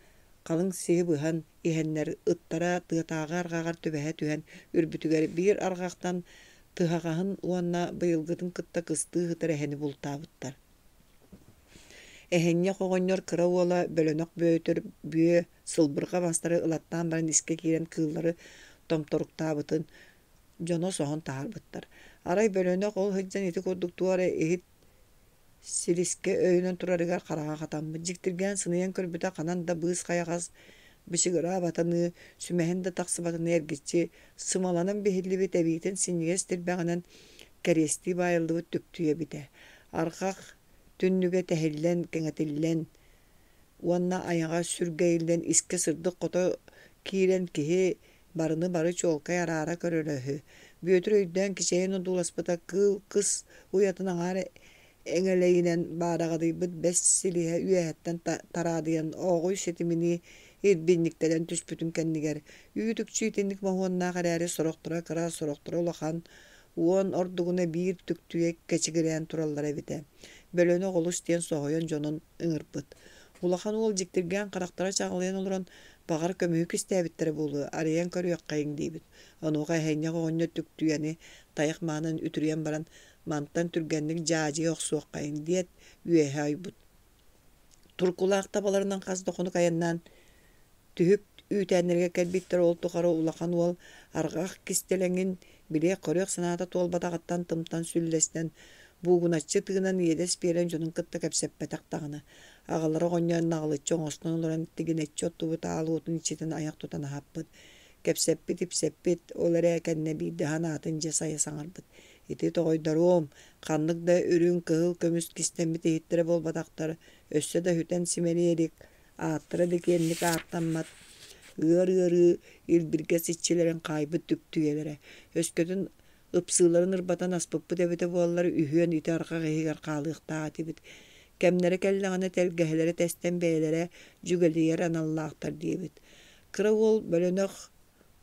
халыҥ сиһи быһан иһэннэр ыттара тыатааҕы арҕаҕар түбэһэ түһэн үрбүтүгэр биир арҕахтан тыһаҕаһын уонна быйылгытын кытта кыстыы сытар эһэни бултаабыттар. Эһинньэх оҕонньор кыра уола Бөлөнөх Бөөтүр бүө сылбырҕа мастары ылаттаан баран искэ киирэн кыыллары томторуктаабытын дьоно соһон таһаарбыттар. Арай Бөлөнөх ол сылдьан ити курдук туох эрэ иһит Силискэ өйөнөн турарыгар хараҕа хатаммыт, дьиктиргээн сыныйан көрбүтэ ханан да быыс-хайаҕас бычыгыраабатыныы, сүмэһин да тахсыбатыныы эргиччи сымаланан биһиллибит эбиитин синньигэс тирбэҕинэн кэриэстии баайыллыбыт түктүйэ эбитэ. Арҕах түннүгэ тэһиллэн, кэҥэтиллэн уонна айаҕа сүргэйиллэн искэ сырдык хото киирэн киһи барыны бары чуолкай араара көрөрө үһү. Бүөтүр өйдөөн кичэйэн одууласпыта кыыл кыс уйатын аҥаар эҥэлэйинэн баараҕадыйбыт бэс силиһэ үөһэттэн тараадыйан ооҕуй ситиминии ирбинньиктэнэн түспүтүн кэннигэр үүт-үкчү итинник моһуоннаах эрээри сорохторо кыра, сорохторо улахан, уон ордугуна биир түктүйэ кэчигирээн тураллара эбитэ. Бөлөнөх олус диэн соһуйан дьонун ыҥырбыт. Улахан уол дьиктиргээн харахтара чаҕылыйан олорон, баҕар көмүһү кистээбиттэрэ буолуо, арыйан көрүөххэйиҥ диэбит. Онуоха эһэнньэх оҕонньор түктүйэни тайах маанын үтүрүйэн баран, мантан түргэнник дьаадьыйа охсуоххайыҥ диэт, үөһэ ойбут. Туркулаах табаларынан хас да хонук айаннаан түһүк Үүтээннэригэр кэлбиттэр ол тухары улахан уол арҕах кистэлэҥин билиэх-көрүөх санаата туолбатаҕыттан тымтан сүллэстэн, буугуначчы тыынан иэдэс биэрэн дьонун кытта кэпсэппэтэх даҕаны. Аҕалара оҕонньор наҕылыччы оҥостон олорон тигинэччи оттубут аал уотун иччитин айах тутан аһаппыт. Кэпсэппит-ипсэппит, ол эрэ кэннэ биирдэ санаатын дьэ сайа саҥарбыт. Ити тоҕойдоруом, ханнык да үрүҥ, кыһыл көмүс кистэммит иһиттэрэ буолбатахтар, өссө да үтэн симэлийэ илик, ааттара да киэҥник ааттаммат ыар ыарыы илбиргэс иччилэрин хаайбыт түктүйэлэрэ. Өскөтүн ыпсыыларын ырбатан аспыппыт эбитэ буоллар, үһүөн ити арҕах иһигэр хаалыахтаах этибит. Кэмнэрэ кэллэҕинэ тэлгэһэлэрэ тэстэн бэйэлэрэ дьүгэлийэр аналлаахтар диэбит. Кыра уол бөлөнөх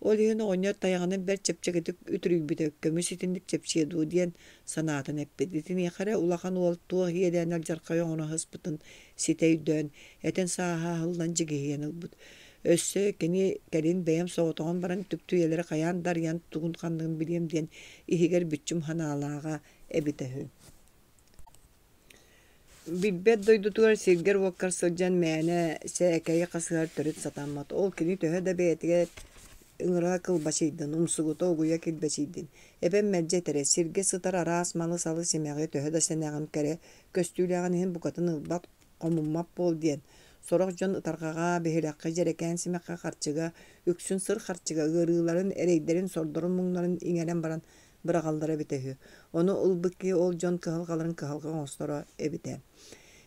Ол иһин оҕонньор тайаҕынан бэрт чэпчэкитик үтүрүйбүтэ, көмүс итинник чэпчиэ дуо диэн санаатын эппит. Итиниэхэ эрэ улахан уол туох иэдээн алдьархайы оҥоро сыспытын ситэ өйдөөн, этин сааһа аһыллан дьигиһийэн ылбыт. Өссө кини кэлин бэйэм соҕотоҕун баран түктүйэлэри хайаан да арыйан тугун-ханныгын билиэм диэн иһигэр бүччүм санаалааҕа эбитэ үһү. Билбэт дойдутугар сиргэр-уоккар сылдьан мээнэ сээкэйи хасыһар төрүт сатаммат. Ол кини төһө да бэйэтигэр ыҥыра кылбачыйдын, умсугута угуйа килбэчийдин. Эбэм мэлдьи этэрэ, сиргэ сытар араас малы-салы симэҕи төһө да сэнэҕин кэрэ көстүүлээҕин иһин букатын ылбат, хомуммат буол диэн. Сорох дьон ытарҕаҕа, биһилэххэ, дьэрэкээн симэххэ харчыга, үксүн сыр харчыга ыарыыларын, эрэйдэрин, сордорун-муҥнарын иҥэрэн баран быраҕаллара эбитэ үһү. Ону ылбыт киһи ол дьон кыһалҕаларын кыһалҕа оҥосторо эбитэ.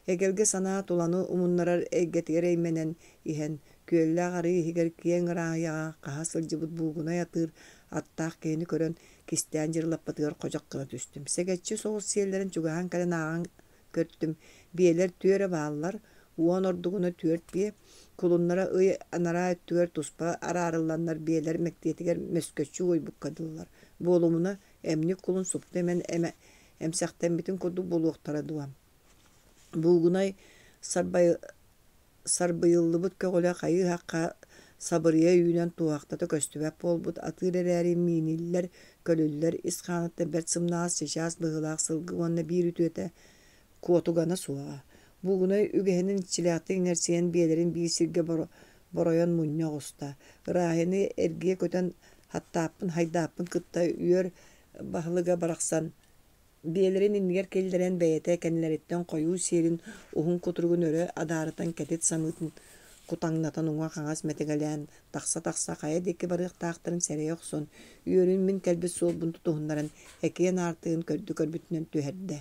Эгэлгэ санаа туланы умуннарар эйгэтигэр эймэнэн иһэн, күөллээх арыы иһигэр киэҥ ырааһыйаҕа хаһа сылдьыбыт буугунай атыыр аттаах киһини көрөн, кистээн дьырылаппытыгар ходьох гына түстүм. Сэгэччи соҕус сиэллэрин чугаһаан кэлэн ааҕан көртүм. Биэлэр түөрэ бааллар, уон ордугуна түөрт биэ, кулуннара ый анараа өттүгэр туспа араарылланнар биэлэр мэктиэтигэр мөскөччү уойбукка дылылар. Буолумуна, эмньик кулун супту эмэн эмсэхтэммитин курдук буолуохтара дуо? Буугунай сарбай Сарбыйыллыбыт көҕүлэ хайыы-һахха сабырыйа үүнэн туоһахтата көстүбэт буолбут атыыр эрээри мииниллэр, көлүллэр, ис хааныттан бэрт сымнаҕас чычаас быһыылаах сылгы уонна биир үтүөтэ куотугана суоҕа. Буугунай үгэһинэн иччилээхтик иҥэрсийэн биэлэрин биир сиргэ боройон мунньа оҕуста. Ырааһыйаны эргийэ көтөн хаттааппын хайдааппын кытта үөр баһылыга барахсан Биэлэрин иннигэр киллэрэн бэйэтэ кэннилэриттэн хойуу сиэлин уһун кутуругун өрө адаарытан кэтит самыытын кутаҥнатан уҥа-хаҥас мэтиҥэлээн тахса-тахса хайа диэки барыахтаахтарын сэрэйэ охсон, үөрүн мин кэлбит суолбун тутуһуннаран экиэн аартыгын көрдү-көрбүтүнэн түһэрдэ.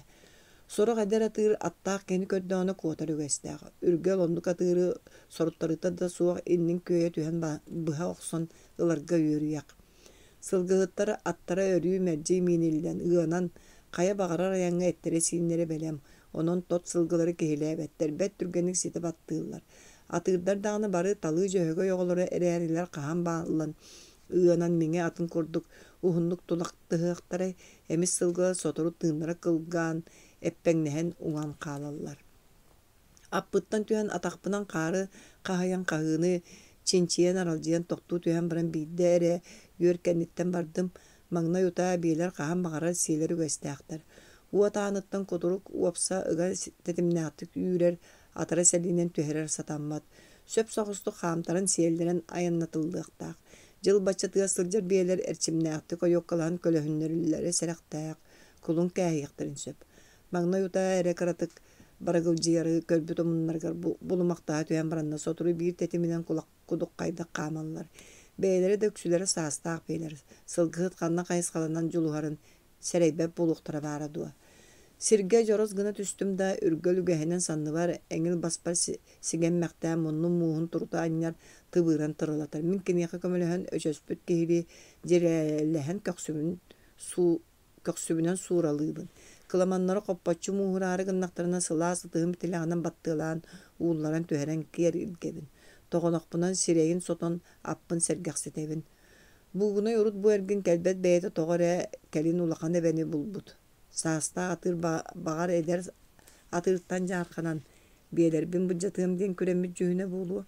Сорох эдэр атыыр аттаах киһини көрдөҕүнэ куотар үгэстээх. Үргэл оннук атыыры соруттарыыта да суох иннин күөйэ түһэн быһа охсон ыларга үөрүйэх. Сылгыһыттар аттара өрүү мэлдьи мииниллэн, ыанан, хайа баҕарар айаҥҥа эттэрэ-сииннэрэ бэлэм, онон тот сылгылары киһилээбэттэр, бэрт түргэнник ситэ баттыыллар. Атыырдар даҕаны бары талыы дьөһөгөй оҕолоро эрээрилэр хаһан бааллан, ыанан миҥэ атын курдук уһуннук тулахтыһыахтарай, эмис сылгылар сотору тыыннара кылгаан, эппэҥнэһэн уҥан хаалаллар. Аппыттан түһэн атахпынан хаары хаһыйан хаһыыны чинчийэн аралдьыйан тохтуу түһэн баран биирдэ эрэ үөр кэнниттэн бардым. Маҥнай утаа биэлэр хаһан баҕарар сиэлэр үгэстээхтэр. Уот ааныттан кутурук уопса ыга тэтимнээхтик үүрэр, атара сэлиинэн түһэрэр сатаммат. Сөп соҕустук хаамтаран сиэллэрэн айаннатыллыахтаах. Дьыл баччатыгар сылдьар биэлэр эрчимнээхтик ойуоккалаһан көлөһүннэриллэрэ сэрэхтээх, кулун кээһиэхтэрин сөп. Маҥнай утаа эрэ кыратык барыгылдьыйары көрбүт омуннарыгар булумахтаһа түһэн баранна сотору биир тэтиминэн кудуххайдык хаамаллар. Бэйэлэрэ да үксүлэрэ саастаах биэлэр, сылгыһыт ханна хайысхаланан дьулуһарын сэрэйбэт буолуохтара баара дуо. Сиргэ дьорос гына түстүм да, үргэл үгэһинэн санныбар, эҥил баспар сигэммэхтээн муннум мууһун турута анньар, тыбыыран тырылатар. Мин киниэхэ көмөлөһөн өчөспүт киһилии дьирээлэһэн көхсүбүн суу көхсүбүнэн сууралыыбын. Кыламаннара хоппоччу мууһураары гыннахтарына сылаас ытыһым тилэҕинэн баттыалаан, уулларан түһэрэн киэр илгэбин. Тоҕонохпунан сирэйин сотон аппын сэргэхситэбин. Буугунай урут бу эргин кэлбэт бэйэтэ тоҕо эрэ кэлин улахан эбэни булбут. Саастаах атыыр баҕар эдэр атыыртан дьаарханан, биэлэрбин былдьатыам диэн күрэммит дьүһүнэ буолуо.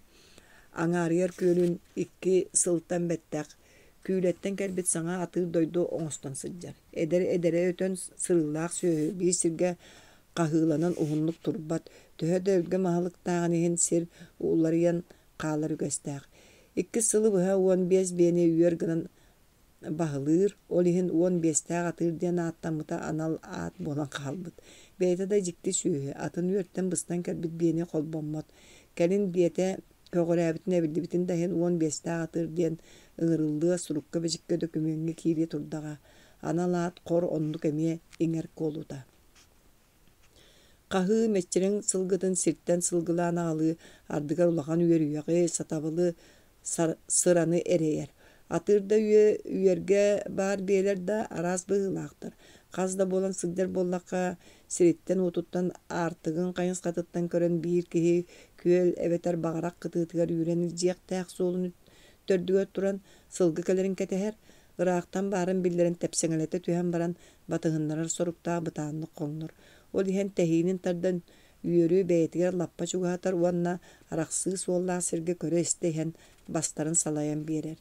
Аҥаарыйар күөлүн икки сылтан бэттэх Күүлэттэн кэлбит саҥа атыыр дойду оҥостон сылдьар. Эдэр эдэрэ өтөн сырыылаах сүөһү биир сиргэ хаһыыланан уһуннук турбат, төһө да өлгөм аһылыктааҕын иһин сир уларыйан хаалар үгэстээх. Иккис сылы быһа 15 биэни үөр гынан баһылыыр, ол иһин 15-тээх атыыр диэн ааттаммыта анал аат буолан хаалбыт. Бэйэтэ да дьикти сүөһү, атын үөртэн быстан кэлбит биэни холбоммот. Кэлин биэтэ көҕүрээбитин эбиллибитин да иһин 15-тээх атыыр диэн ыҥырыллыа, сурукка-бичиккэ дөкүмүөҥҥэ киириэ турдаҕа. Анал аат хор оннук эмиэ иҥэр куолута. Хаһыы, мэччирэҥ сылгытын сиртэн сылгылаан аҕалыы ардыгар улахан үөрүйэҕи, сатабылы, сыраны эрэйэр. Атыыр да үөргэ баар биэлэр да араас быһыылаахтар. Хас да буолан сылдьар буоллахха, сириттэн-уотуттан, аартыгын хайысхатыттан көрөн биир киһи күөл эбэтэр баҕарах кытыытыгар үүрэн илдьиэхтээх суолун төрдүгэр туран сылгы кэлэрин кэтэһэр, ыраахтан баарын биллэрэн тэпсэҥэлэтэ түһэн баран батыһыннарар соруктаах бытааннык хоҥнор. Ол иһэн тэһиинин тардан үөрү бэйэтигэр лаппа чугаһатар уонна арахсыы суоллаах сиргэ көрө-истэ иһэн бастарын салайан биэрэр.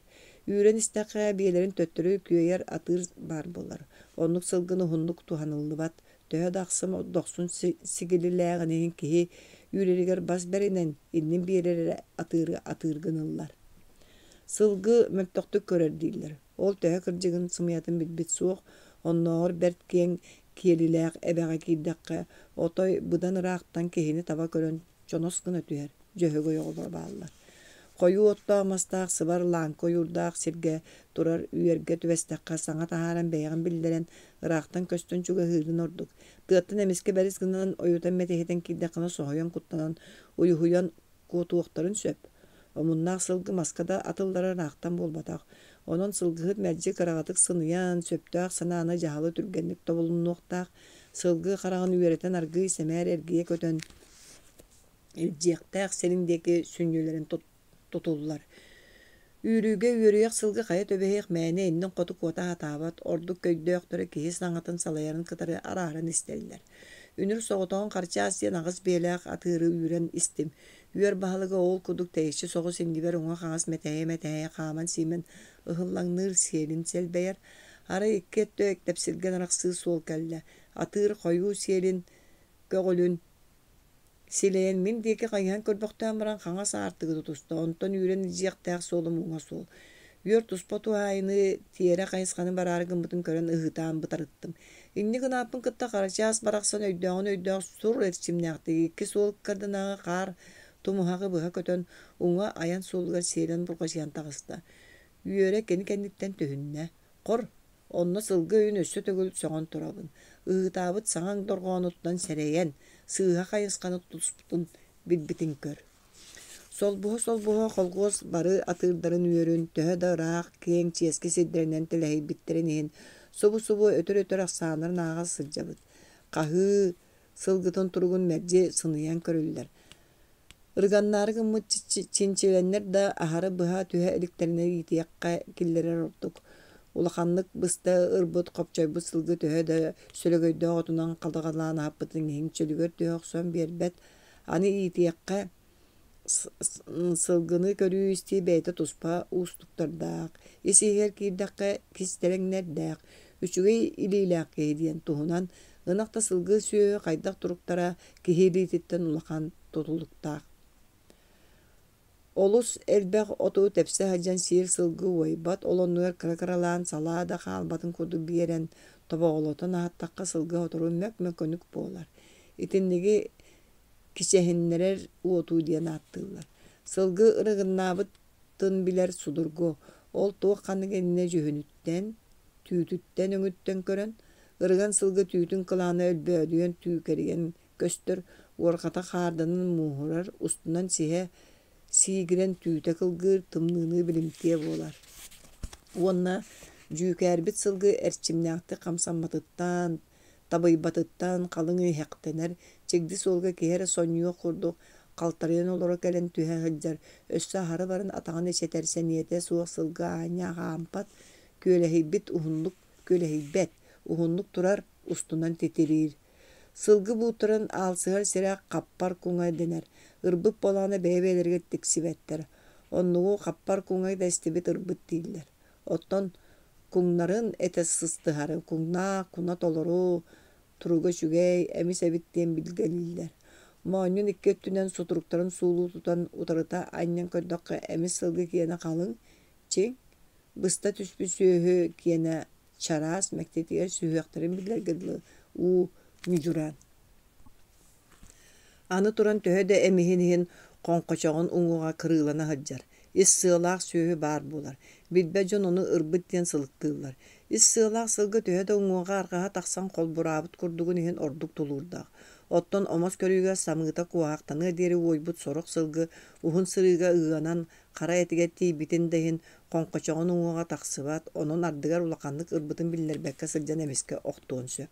Үүрэн истэххэ биэлэрин төттөрү күөйэр атыыр баар буолар. Оннук сылгыны уһуннук туһаныллыбат. Төһө да ахсым дохсун сигилилээҕин иһин киһи үүрэригэр бас бэринэн иннин биэрэр эрэ атыыры атыыр гыныллар. Сылгы мөлтөхтүк көрөр дииллэр. Ол төһө кырдьыгын сымыйатын билбит суох, оннооҕор бэрт киэҥ киэлилээх эбэҕэ киирдэххэ, отой быдан ыраахтан киһини таба көрөн чонос гына түһэр дьөһөгөй оҕолоро бааллар. Хойуу оттоох мастаах сыбар лааҥкы ойуурдаах сиргэ турар үөргэ түбэстэххэ саҥа таһааран бэйэҕин биллэрэн, ыраахтан көстөн чугаһыырын ордук. Тыаттан эмискэ бэрис гынан ойутан мэтэһитэн киирдэххинэ соһуйан куттанан, уйуһуйан куотуохтарын сөп. Омуннаах сылгы маска да атыллара ыраахтан буолбатах. Онон сылгыһыт мэлдьи кыраҕатык сыныйан, сөптөөх санааны дьаһалы түргэнник тобулунуохтаах. Сылгы хараҕын үөрэтэн аргыый сэмээр эргийэ көтөн, илдьиэхтээх сирин диэки сүнньүлэрин тутуллар. Үүрүүгэ үөрүйэх сылгы хайа түбэһиэх мээнэ иннин хоту куота сатаабат, ордук өйдөөхтөрө киһи саҥатын салайарын кытары арааран истэллэр. Үнүр соҕотоҕун Харчаас диэн аҕыс биэлээх атыыры үүрэн истим. Үөр баһылыга ол курдук тэйиччи соҕус иннибэр уҥа-хаҥас мэтэһийэ-мэтэһийэ хааман-сиимэн ыһыллаҥныыр сиэлин сэлбэйэр. Арай икки өттө тэпсилгэн арахсыы суол кэллэ. Атыыр хойуу сиэлин көҕүлүн Силэйэн мин диэки хайыһан көрбөхтөөн баран хаҥас аартыгы тутуста, онтон үүрэн илдьиэхтээх суолум уҥа суол. Үөр туспа туһаайыныы тиэрэ хайысханы бараары гыммытын көрөн ыһыытаан бытарыттым. Инник гынааппын кытта Харачаас барахсан өйдөөҕүн өйдөөх сур эрчимнээхтик икки суол ыккардынааҕы хаар тумуһаҕы быһа көтөн, уҥа айан суолугар сиэлэн бурҕачыйан таҕыста. Үөрэ кини кэнниттэн түһүннэ. Хор, Онно сылгы өйүн өссө төгүл сөҕөн турабын, ыһыытаабыт саҥаҥ дорҕоонуттан сэрэйэн, сыыһа хайысханы тутуспутун билбитин көр. Солбуһа-солбуһа холхуос бары атыырдарын үөрүн, төһө да ыраах, киэҥ чиэски сирдэринэн тэлэһийбиттэрин иһин, субу-субу өтөр-өтөр ахсааннарын ааҕа сылдьабыт. Хаһыы сылгытын туругун мэлдьи сыныйан көрүллэр. Ырыганнаары гыммыт чинчилэннэр да аһары быһа түһэ иликтэринэ иитиэххэ киллэрэр ордук. Улаханнык быста ырбыт хопчойбут сылгы төһө да сөлөгөйдөөх отунан хадаҕалаан аһаппытын иһин чөлүгэр түһэ охсон биэрбэт. Аны иитиэххэ сылгыны көрүү-истии бэйэтэ туспа уустуктардаах, ис-иһигэр киирдэххэ кистэлэҥнэрдээх, үчүгэй илиилээх киһи диэн туһунан ынах да сылгы сүөһү хайдах туруктара киһи илиититтэн улахан тутулуктаах. Олус элбэх оту тэпсэ сылдьан сиир сылгы уойбат, ол оннугар кыра-кыралаан салаа да хаалбатын курдук биэрэн, тобоҕолотон аһаттахха сылгы сотору мөк-мөкөнүк буолар. Итинниги кичэһиннэрэр уотуу диэн ааттыыллар. Сылгы ырыгыннаабытын билэр судургу, ол туох ханнык иннинэ дьүһүнүттэн, түүтүттэн өҥүттэн көрөн, ырыган сылгы түүтүн кылаана өлбөөдүйэн түүкэрийэн көстөр, уорҕата хаарданан мууһурар, устунан сиһэ сиигирэн түүтэ кылгыыр, тымныыныы билимтиэ буолар. Уонна дьүүкээрбит сылгы эрчимнээхтик хамсамматыттан, табыйбатыттан халыҥ иһэхтэнэр, чигди суолга киһи эрэ сонньуох курдук халтарыйан олоро кэлэн түһэ сылдьар, өссө аһары баран атаҕын эчэтэр сэниэтэ суох сылгы аанньа хаампат, күөлэһийбит уһуннук күөлэһийбэт, уһуннук турар, устунан титириир. Сылгы бууттарын аалсыһар сирэ хаппар куҥа дэнэр, ырбыт буолаана бэйэ-бэйэлэригэр тиксибэттэр. Оннугу хаппар куҥа дэстибит ырбыт дииллэр. Оттон куҥнарын этэ сыстыһары куҥнаах, куна толору, туруга үчүгэй, эмис эбит диэн билгэлииллэр. Моонньун икки өттүнэн сутуруктарын суулуу тутан утарыта анньан көрдөххө, эмис сылгы киэнэ халыҥ, чиҥ, быста түспүт сүөһү киэнэ чараас, мэктиэтигэр сүһүөхтэрин биллэргэ дылы уу ньудьураан. Аны туран төһө да эмиһин иһин хоҥхочоҕун уҥуоҕа кырыылана сылдьар, ис сыалаах сүөһү баар буолар. Билбэт дьон ону ырбыт диэн сылыктыыллар. Ис сыалаах сылгы төһө да уҥуоҕа арҕаһа тахсан холбураабыт курдугун иһин ордук тулуурдаах. Оттон омос көрүүгэ самыыта куоһаахтаныа диэри уойбут сорох сылгы уһун сырыыга ыанан, хара этигэр тиийбитин да иһин хоҥхочоҕун уҥуоҕа тахсыбат, онон ардыгар улаханнык ырбытын биллэрбэккэ сылдьан эмискэ охтуон сөп.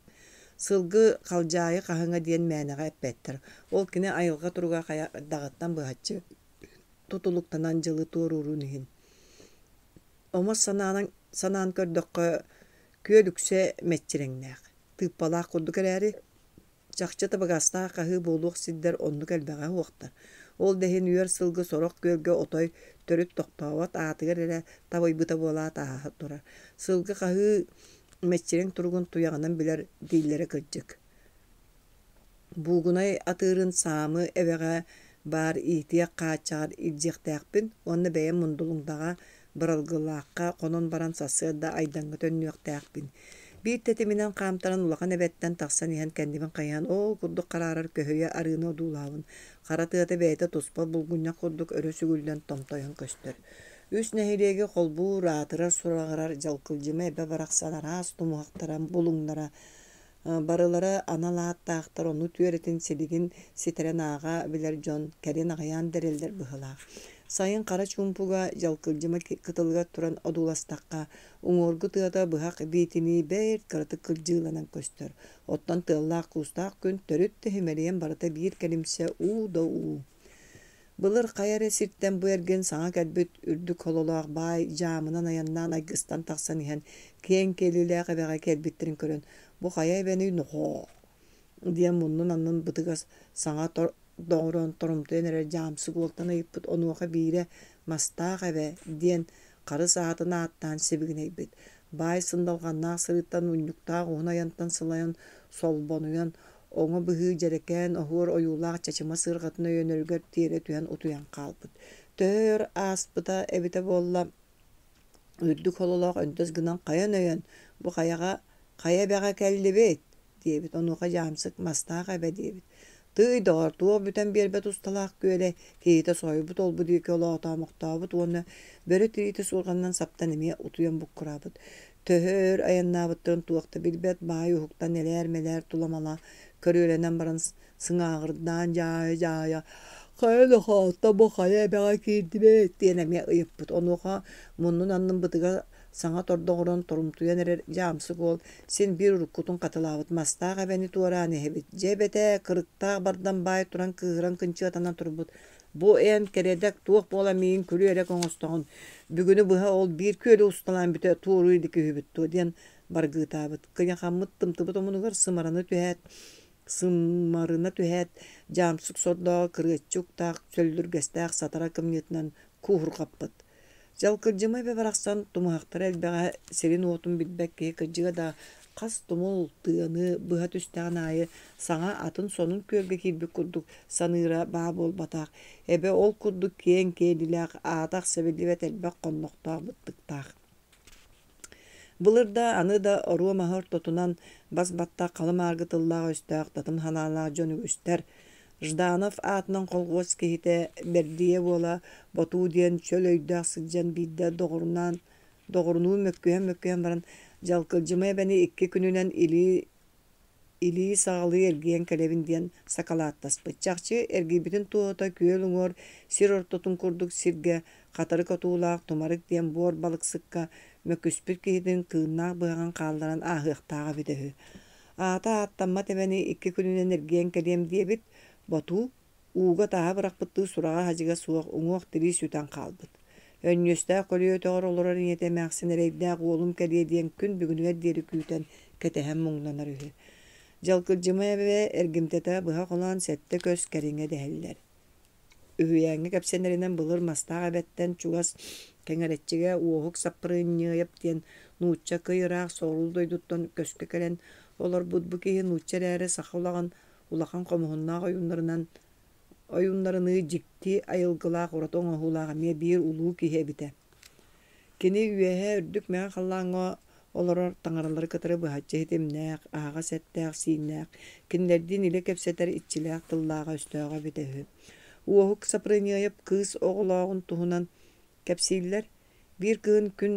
Сылгы халдьаайы хаһыҥа диэн мээнэҕэ эппэттэр. Ол кини айылҕа туруга хайдаҕыттан быһаччы тутулуктанан дьылы туоруурун иһин. Омос санаанан санаан көрдөххө, күөл үксэ мэччирэҥнээх, тыыппалаах курдук эрээри, чахчы табыгастаах хаһыы буолуох сирдэр оннук элбэҕэ суохтар. Ол да иһин үөр сылгы сорох күөлгэ отой төрүт тохтообот аатыгар эрэ табыйбыта буолаат ааһа турар. Сылгы хаһыы мэччирэҥ туругун туйаҕынан билэр дииллэрэ кырдьык. Буугунай атыырын Саамы эбэҕэ баар иитиэх хааччаҕар илдьиэхтээхпин уонна бэйэм Мундулуҥдаҕа Быралгылаахха хонон баран сарсыарда Айдаҥҥа төннүөхтээхпин. Биир тэтиминэн хаамтаран улахан эбэттэн тахсан иһэн кэннибин хайыһан оол курдук хараарар көһүйэ арыыны одуулаабын. Хара тыата бэйэтэ туспа булгунньах курдук өрө сүгүллэн томтойон көстөр. Үс нэһилиэги холбуур, аатырар-сураҕырар Дьалкылдьыма эбэ барахсан араас тумуһахтара, булуҥнара Барылара анал ааттаахтар, ону түөрэтин силигин ситэрэн ааҕа билэр дьон кэлин аҕыйаан да эрэллэр быһыылаах. Сайын хара чуумпуга Дьалкылдьыма кытылыгар туран одууластахха, уҥуоргу тыата быһах биитинии бэрт кыратык кырдьыыланан көстөр. Оттон тыаллаах-куустаах күн төрүт да симэлийэн барыта биир кэлимсэ уу да уу. Былыр хайа эрэ сиртэн бу эргин саҥа кэлбит үрдүк хололоох баай дьаамынан айаннаан айгыстан тахсан иһэн киэҥ киэлилээх эбэҕэ кэлбиттэрин көрөн, «Бу хайа эбэний нохоо?» диэн муннун аннын бытыгас саҥа доҕорон торумтуйан эрэр дьаамсык уолтан ыйыппыт, онуоха биирэ «Мастаах эбэ» диэн харыс аатын ааттаан сибигинэйбит. Баай сындалҕаннаах сырыыттан унньуктаах уһун айантан сылайан, солбонуйан, Оҥо быһыы дьэрэкээн оһуор ойуулаах чачыма сыарҕатын өйөнөрүгэр тиэрэ түһэн утуйан хаалбыт. Төһө өр ааспыта эбитэ буолла, үрдүк хололоох өндөс гынан хайан өйөн, бу хайаҕа хайа эбэҕэ кэллибит диэбит, онуоха дьаамсык мастаах эбэ диэбит. Тыый доҕор, туох бүтэн биэрбэт усталаах күөлэ, киһитэ соһуйбут олбу диэки олоотоомохтообут уонна бөрө тириитэ суорҕанынан саптан эмиэ утуйан буккураабыт. Төһө өр айаннаабыттарын туох да билбэт баай уһуктан элээр-мэлээр тула-мала көрүөлэнэн баран сыҥааҕырдаан дьаайа-дьаайа «Хайа да хаалта бу хайа эбэҕэ киирдибит?» диэн эмиэ ыйыппыт. Онуоха муннун аннын бытыга саҥа тордоҕуран торумтуйан эрэр дьаамсык уол син биир уруккутун хатылаабыт мастаах эбэни туораан иһэбит. Дьэ эбэтээ, кырыктаах бардам баай туран кыыһыран кынчыатанан турбут Бу эн кэрэдэк туох буолан миигин күлүү-элэк оҥостоҕун, бүгүнү быһа ол биир күөлү усталаан бүтэ туоруу илик үһүбүт дуо диэн баргыытаабыт. Кыйахаммыт тымтыбыт омунугар сымарана түһээт, сымарына түһээт, дьаамсык сордооҕу кырыаччы уктаах, сөллүргэстээх сатара кымньыытынан кууһурҕаппыт. Дьалкырдьыма эбэ барахсан тумуһахтара элбэҕэ сирин-уотун билбэт киһи кырдьыга да хас тумул тыаны быһа түстэҕин аайы саҥа атын сонун күөлгэ киирбит курдук саныыра баа буолбатах. Эбэ ол курдук киэҥ киэлилээх, аата-ахса биллибэт элбэх хоннохтоох быттыктаах. Былыр да, аны да оруо маһы ортотунан бас-баттах халы-мааргы тыллаах-өстөөх татым санаалаах дьон үгүстэр. Жданов аатынан колхуос киһитэ Бэрдийэ уола Ботуу диэн чөл өйдөөх сылдьан биирдэ доҕорунаан доҕорунуун мөккүһэн-мөккүһэн баран Дьалкылдьыма эбэни икки күнүнэн илии илии саҕалыы эргийэн кэлэбин диэн сакалааттаспыт. Чахчы, эргийбитин туоһута күөл уҥуор сир ортотун курдук сиргэ хатырык отуулаах тумарык диэн буор балыксыкка мөккүспүт киһитин кыыннаах быһаҕын хаалларан ааһыахтааҕа эбитэ үһү. Аата ааттаммат эбэни икки күнүнэн эргийэн кэлиэм диэбит, Ботуу Ууга тааһы бырахпыттыы сураҕа-садьыга суох уҥуох-тирии сүтэн хаалбыт. Өнньүөстээх көлүйэ өтөҕөр олорор ийэтэ эмээхсин эрэйдээх уолум кэлиэ диэн күн бүгүнүгэр диэри күүтэн, кэтэһэн муҥнанар үһү. Дьалкылдьыма эбэ эргимтэтэ быһа холоон сэттэ көс кэриҥэ дэһэллэр. Үһүйээҥҥэ кэпсэнэринэн былыр Мастаах эбэттэн чугас Кэҥэрэччигэ Уоһук Саппырынньыайап диэн нуучча кый ыраах соҕуруу дойдуттан көскө кэлэн олорбут бу киһи нуучча эрээри саха улаҕан улахан хомуһуннаах ойууннарынан ойууннарыныы дьикти айылгылаах ураты оҥоһуулаах эмиэ биир улуу киһи эбитэ. Кини үөһээ үрдүк мэҥэ халлааҥҥа олорор таҥаралары кытары быһаччы ситимнээх, аһаҕас эттээх-сииннээх, кинилэрдиин илэ кэпсэтэр иччилээх тыллааҕа-өстөөҕө эбитэ үһү. Уоһук Сапрыньыайап кыыс оҕолооҕун туһунан кэпсииллэр. Биир кыһын күн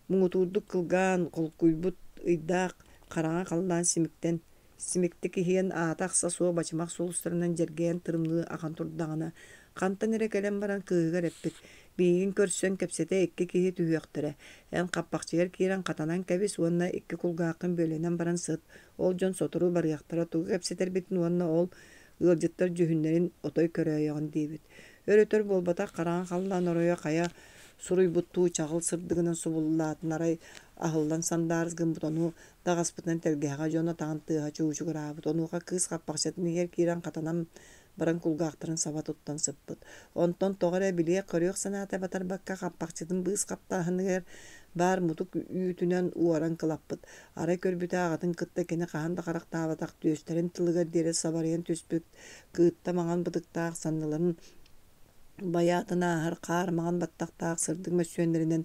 муҥутуурдук кылгаан, холкуйбут ыйдаах хараҥа халлаан симиктэн Симиктик иһийэн аата-ахса суох бачымах сулустарынан дьэргэйэн тырымныы ахан турдаҕына, хантан эрэ кэлэн баран кыыһыгар эппит: «Миигин көрсөн кэпсэтэ икки киһи түһүөхтэрэ, эн хаппахчыгар киирэн хатанан кэбис уонна икки кулгааххын бүөлэнэн баран сыт, ол дьон сотору барыахтара, тугу кэпсэтэрбитин уонна ол ыалдьыттар дьүһүннэрин отой көрөөйөҕүн» диэбит. Өр-өтөр буолбатах хараҥа халлаан оройо хайа суруйбуттуу чаҕыл сырдыгынан субуллаатын арай аһыллан сандаарыс гыммыт ону Таҕаспытынан тэлгэһэҕэ дьон атаҕын тыаһа чуучугураабыт, онуоха кыыс хаппахчытын иһигэр киирэн хатанан баран кулгаахтарын саба туттан сыппыт. Онтон тоҕо эрэ билиэх-көрүөх санаата батарбакка хаппахчытын быыс хаптаһыныгар баар мутук үүтүнэн уоран кылаппыт. Арай көрбүтэ аҕатын кытта кини хаһан да харахтаабатах түөстэрин тылыгар диэри сабарыйан түспүт кыытта маҥан бытыктаах санныларын байаатын ааһар хаар маҥан баттахтаах сырдык мөссүөннэринэн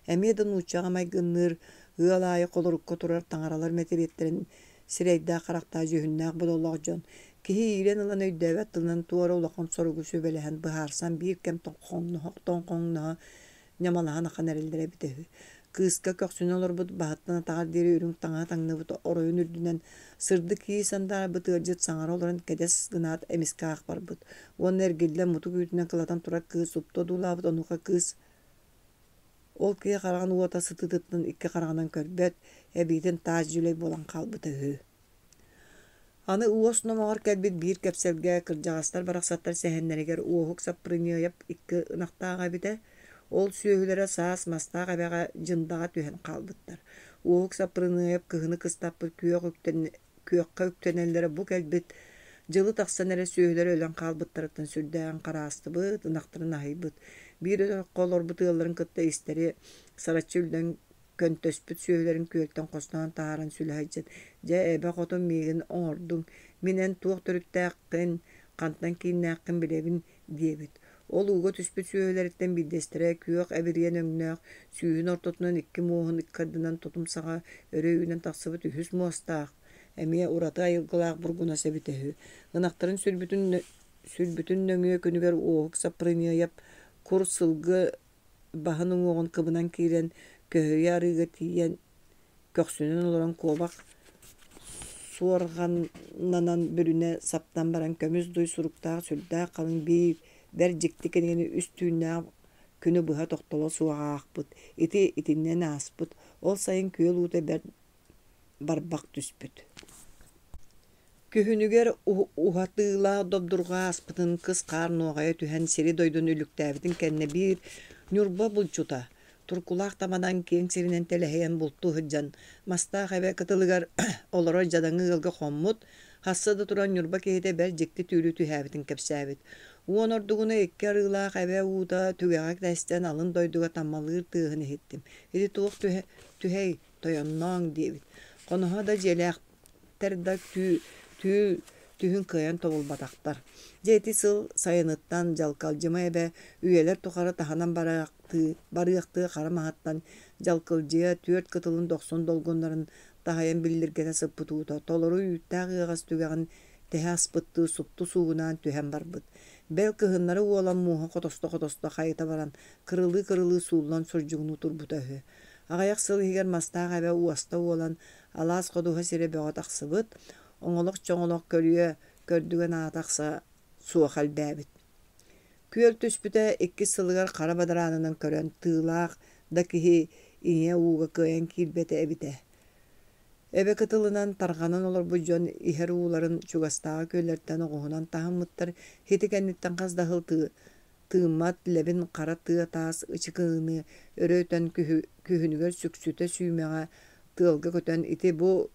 эмиэ да нууччаҕа майгынныыр Ыал аайы холорукка турар таҥаралар мэтириэттэрин сирэйдээх-харахтаах дьүһүннээх бодолоох дьон киһи иирэн ылан өйдөөбөт тылынан туора улахан соругу сүбэлэһэн быһаарсан биир кэм тоҥхоҥноһо ньамалаһан ахан эрэллэрэ эбитэ үһү. Кыыска көхсүнэн олорбут баһыттан атаҕар диэри үрүҥ таҥаһа таҥныбыт оройун үрдүнэн сырдык кии сандаарбыт ыалдьыт саҥара олорон кэдэс гынаат эмискэ аах барбыт уонна эргиллэн мутук үүтүнэн кылатан турар кыыс супту одуулаабыт онуоха кыыс Ол киһи хараҕын уота сытыытыттан икки хараҕынан көрбөт, эбиитин таас дьүлэй буолан хаалбыта үһү. Аны уос номоҕор кэлбит биир кэпсэлгэ кырдьаҕастар барахсаттар сэһэннэригэр Уоһук Саппырыньыайап икки ынахтааҕа эбитэ. Ол сүөһүлэрэ саас Мастаах эбэҕэ Дьындаҕа түһэн хаалбыттар. Уоһук Саппырыньыайап кыһыны кыстаппыт күөх үктэн күөххэ үктэнэллэрэ бу кэлбит дьылы тахсан эрэ сүөһүлэрэ өлөн хаалбыттарыттан сүрдээҕин хараастыбыт, ынахтарын аһыйбыт. Биир өтөххө олорбут ыалларын кытта истэри сараччы үллэн көнтөспүт сүөһүлэрин күөлтэн хостоон таһааран сүлэ сылдьан, «Дьэ, эбэ хотун миигин оҥордуҥ, мин эн туох төрүттээххин, хантан кииннээххин билэбин» диэбит. Ол ууга түспүт сүөһүлэриттэн биирдэстэрэ күөх эбириэн өҥнөөх, сүүһүн ортотунан икки муоһун ыккардынан тутум саҕа өрө үүнэн тахсыбыт үһүс муостаах, эмиэ ураты айылгылаах бургунас эбитэ үһү. Ынахтарын сүлбүтүн, сүлбүтүн нөҥүө күнүгэр Уоһук Саппырыньыайап кур сылгы баһын уҥуоҕун кыбынан киирэн, көһүйэ арыыга тиийэн көхсүнэн олорон куобах суорҕаннанан бүрүнэ саптан баран көмүс дуй суруктаах сүрдээх халыҥ биир бэрт дьикти кинигэни үс түүннээх күнү быһа тохтоло суох аахпыт. Ити итиннэн ааспыт. Ол сайын күөл уута бэрт барбах түспүт. Күһүнүгэр уһатыылаах добдурҕа ааспытын кыс хаар нуоҕайа түһэн сири-дойдуну үлүктээбитин кэннэ биир Ньурба булчута туркулаах таманан киэҥ сиринэн тэлэһийэн бултуу сылдьан Мастаах эбэ кытылыгар олорор дьадаҥы ыалга хоммут, хаста да туран Ньурба киһитэ бэрт дьикти түүлү түһээбитин кэпсээбит. Уон ордугуна икки арыылаах эбэ уута түгэҕэ тэстэн алын дойдуга таммалыыр тыаһын иһиттим. Ити туох түһэй, тойоннооҥ диэбит. Хоноһо да дьиэлээх да түү, түү түһүн кыайан тобулбатахтар. Дьэ ити сыл сайыныттан Дьалкалдьыма эбэ үйэлэр тухары таһынан бараахтыы, барыахтыы хара маһыттан дьалкылдьыйа түөрт кытылын дохсун долгуннарын таһайан биллиргэтэ сыппыт уута толору үүттээх ыаҕас түгэҕин тэһэ аспыттыы супту суугунаан түһэн барбыт. Бэл кыһыннары уолан мууһа хотосто-хотосто хайыта баран кырылыы-кырылыы сууллан сурдьугунуу турбута үһү. Аҕыйах сыл иһигэр Мастаах эбэ уоста уолан Алаас ходуһа сирэ бөҕө тахсыбыт, оҥолох-чоҥолох көлүйэ көрдүгэн аата ахса суох элбээбит. Күөл түспүтэ иккис сылыгар хара бадараанынан көрөн тыылаах да киһи ийэ ууга кыайан киирбэтэ эбитэ. Эбэ кытылынан тарҕанан олорбут дьон иһэр ууларын чугастааҕы күөллэртэн оҕуһунан таһыммыттар, ити кэнниттэн хас да сыл тыыммат лэбин хара тыа таас ычыкыныны өрө өтөн күһүнүгэр сүксүтэ сүүмэҕэ тыалга көтөн ити-бу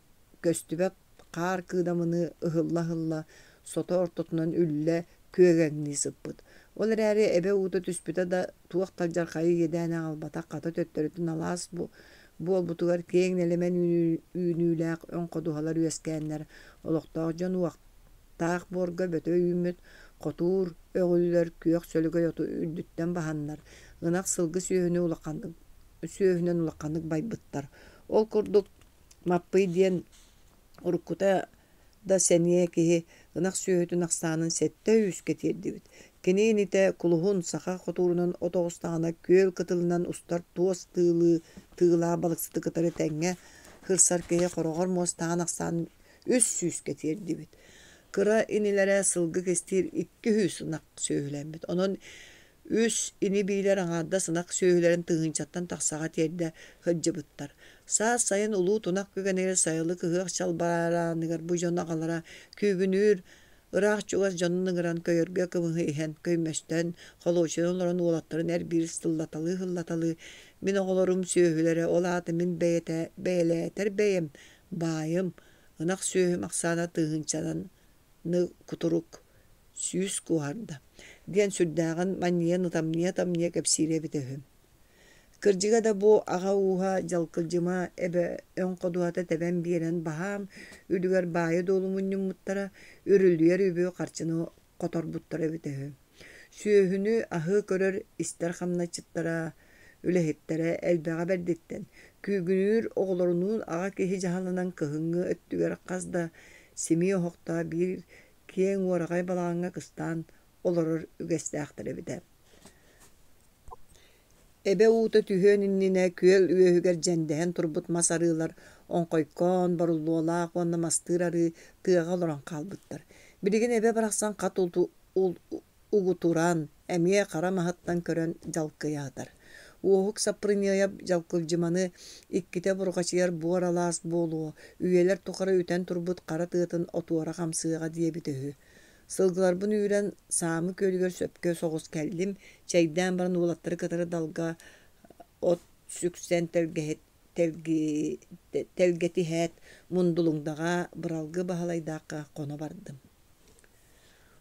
көстүбэт хаар кыыдамыныы ыһылла-ыһылла сото ортотунан үллэ күөгэҥнии сыппыт. Ол эрээри эбэ уута түспүтэ да туох да алдьархайы иэдээн аҕалбатах хата төттөрүтүн алаас буолбутугар киэҥ нэлэмэн үүнүүлээх өҥ ходуһалар үөскээннэр олохтоох дьон уох. Таах буорга бөтө үүммүт хотуур өҕүллэр күөх сөлөгөй оту үрдүттэн баһаннар, ынах сылгы сүөһүнү улаханнык сүөһүнэн улаханнык байбыттар. Ол курдук Маппый диэн уруккута да сэниэ киһи ынах сүөһүтүн ахсаанын 700-кэ тиэрдибит. Кини инитэ Кулуһун саха хотуурунан от оҕустаҕына күөл кытылынан устар туос тыылыы тыылаах балыксыты кытары тэҥҥэ сырсар киһи хороҕор муостааҕын ахсаанын 300-кэ тиэрдибит. Кыра инилэрэ сылгы кистиир 200 ынах сүөһүлэммит. Онон үс ини-биилэр аҥаардас ынах сүөһүлэрин тыһыынчаттан тахсаҕа тиэрдэ сылдьыбыттар. Саас сайын улуу тунах күгэнигэр сайылык ыһыах чалбарааныгар бу дьон аҕалара күүгүнүүр ыраах-чугас дьонун ыҥыран көйөргө кымыһы иһэн көймөстөн, холуочуйан олорон уолаттарын эр-биир сыллаталыы-сыллаталыы «Мин оҕолорум сүөһүлэрэ, ол аата мин бэйэтэ бэйэлээтэр бэйэм, баайым, ынах сүөһүм ахсаана тыһыынчанан кутурук 100 куоһарда» диэн сүрдээҕин манньыйан ытамньыйа-ытамньыйа кэпсиирэ эбитэ үһү. Кырдьыга да бу аҕа ууһа Дьалкылдьыма эбэ өҥ ходуһата тэбэн биэрэн баһаам үлүгэр баайы-дуолу мунньуммуттара, үрүлүйэр үбү харчыны хоторбуттара эбитэ үһү. Сүөһүнү аһыы көрөр истэр хамначчыттара, үлэһиттэрэ элбэҕэ бэрдиттэн, күүгүнүүр оҕолорунуун аҕа киһи дьаһалынан кыһыҥҥы өттүгэр хас да симии оһохтоох биир киэҥ уораҕай балаҕаҥҥа кыстаан олорор үгэстээхтэр эбитэ. Эбэ уута түһүөн иннинэ күөл үөһүгэр дьэндэһэн турбут мас арыылар оҥхойкоон, боруллуолаах уонна мастыыр арыы тыаҕа олорон хаалбыттар. Билигин эбэ барахсан хат угутуран, эмиэ хара маһыттан көрөн дьалкыйа сытар. Уоһук Саппырыньыайап дьалкылдьыманы иккитэ бурҕачыйар буор алаас буолуо, үйэлэр тухары үтэн турбут хара тыатын отуора хамсыаҕа диэбитэ үһү. Сылгыларбын үүрэн Саамы күөлүгэр сөпкө соҕус кэллим, чэйдээн баран уолаттары кытары далга от сүксэн тэлгэтиһээт, Мундулуҥдаҕа Быралгы Баһылайдаахха хоно бардым.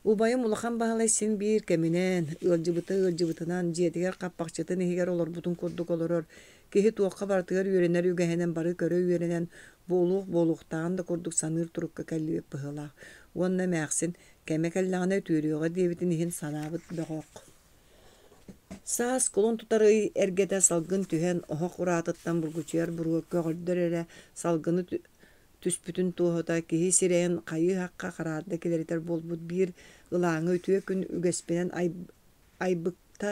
Убайым Улахан Баһылай син биир кэминэн, ыалдьыбыта ыалдьыбытынан, дьиэтигэр хаппахчытын иһигэр олорбутун курдук олорор, киһи туохха барытыгар үөрэнэр үгэһинэн бары көрө үөрэнэн, буолуох буолуохтааҕын да курдук саныыр турукка кэллибит быһыылаах уонна эмээхсин кэмэ кэллэҕинэ үтүөрүөҕэ диэбитин иһин санаабыт бөҕөх. Саас кулун тутар ый эргэтэ салгын түһэн, оһох ураатыттан бургучуйар буруо көҕөрдөр эрэ салгыны түспүтүн туоһута киһи сирэйин хайыы-хахха хараарда килэритэр буолбут биир ылааҥы үтүө күн үгэспинэн айбыкта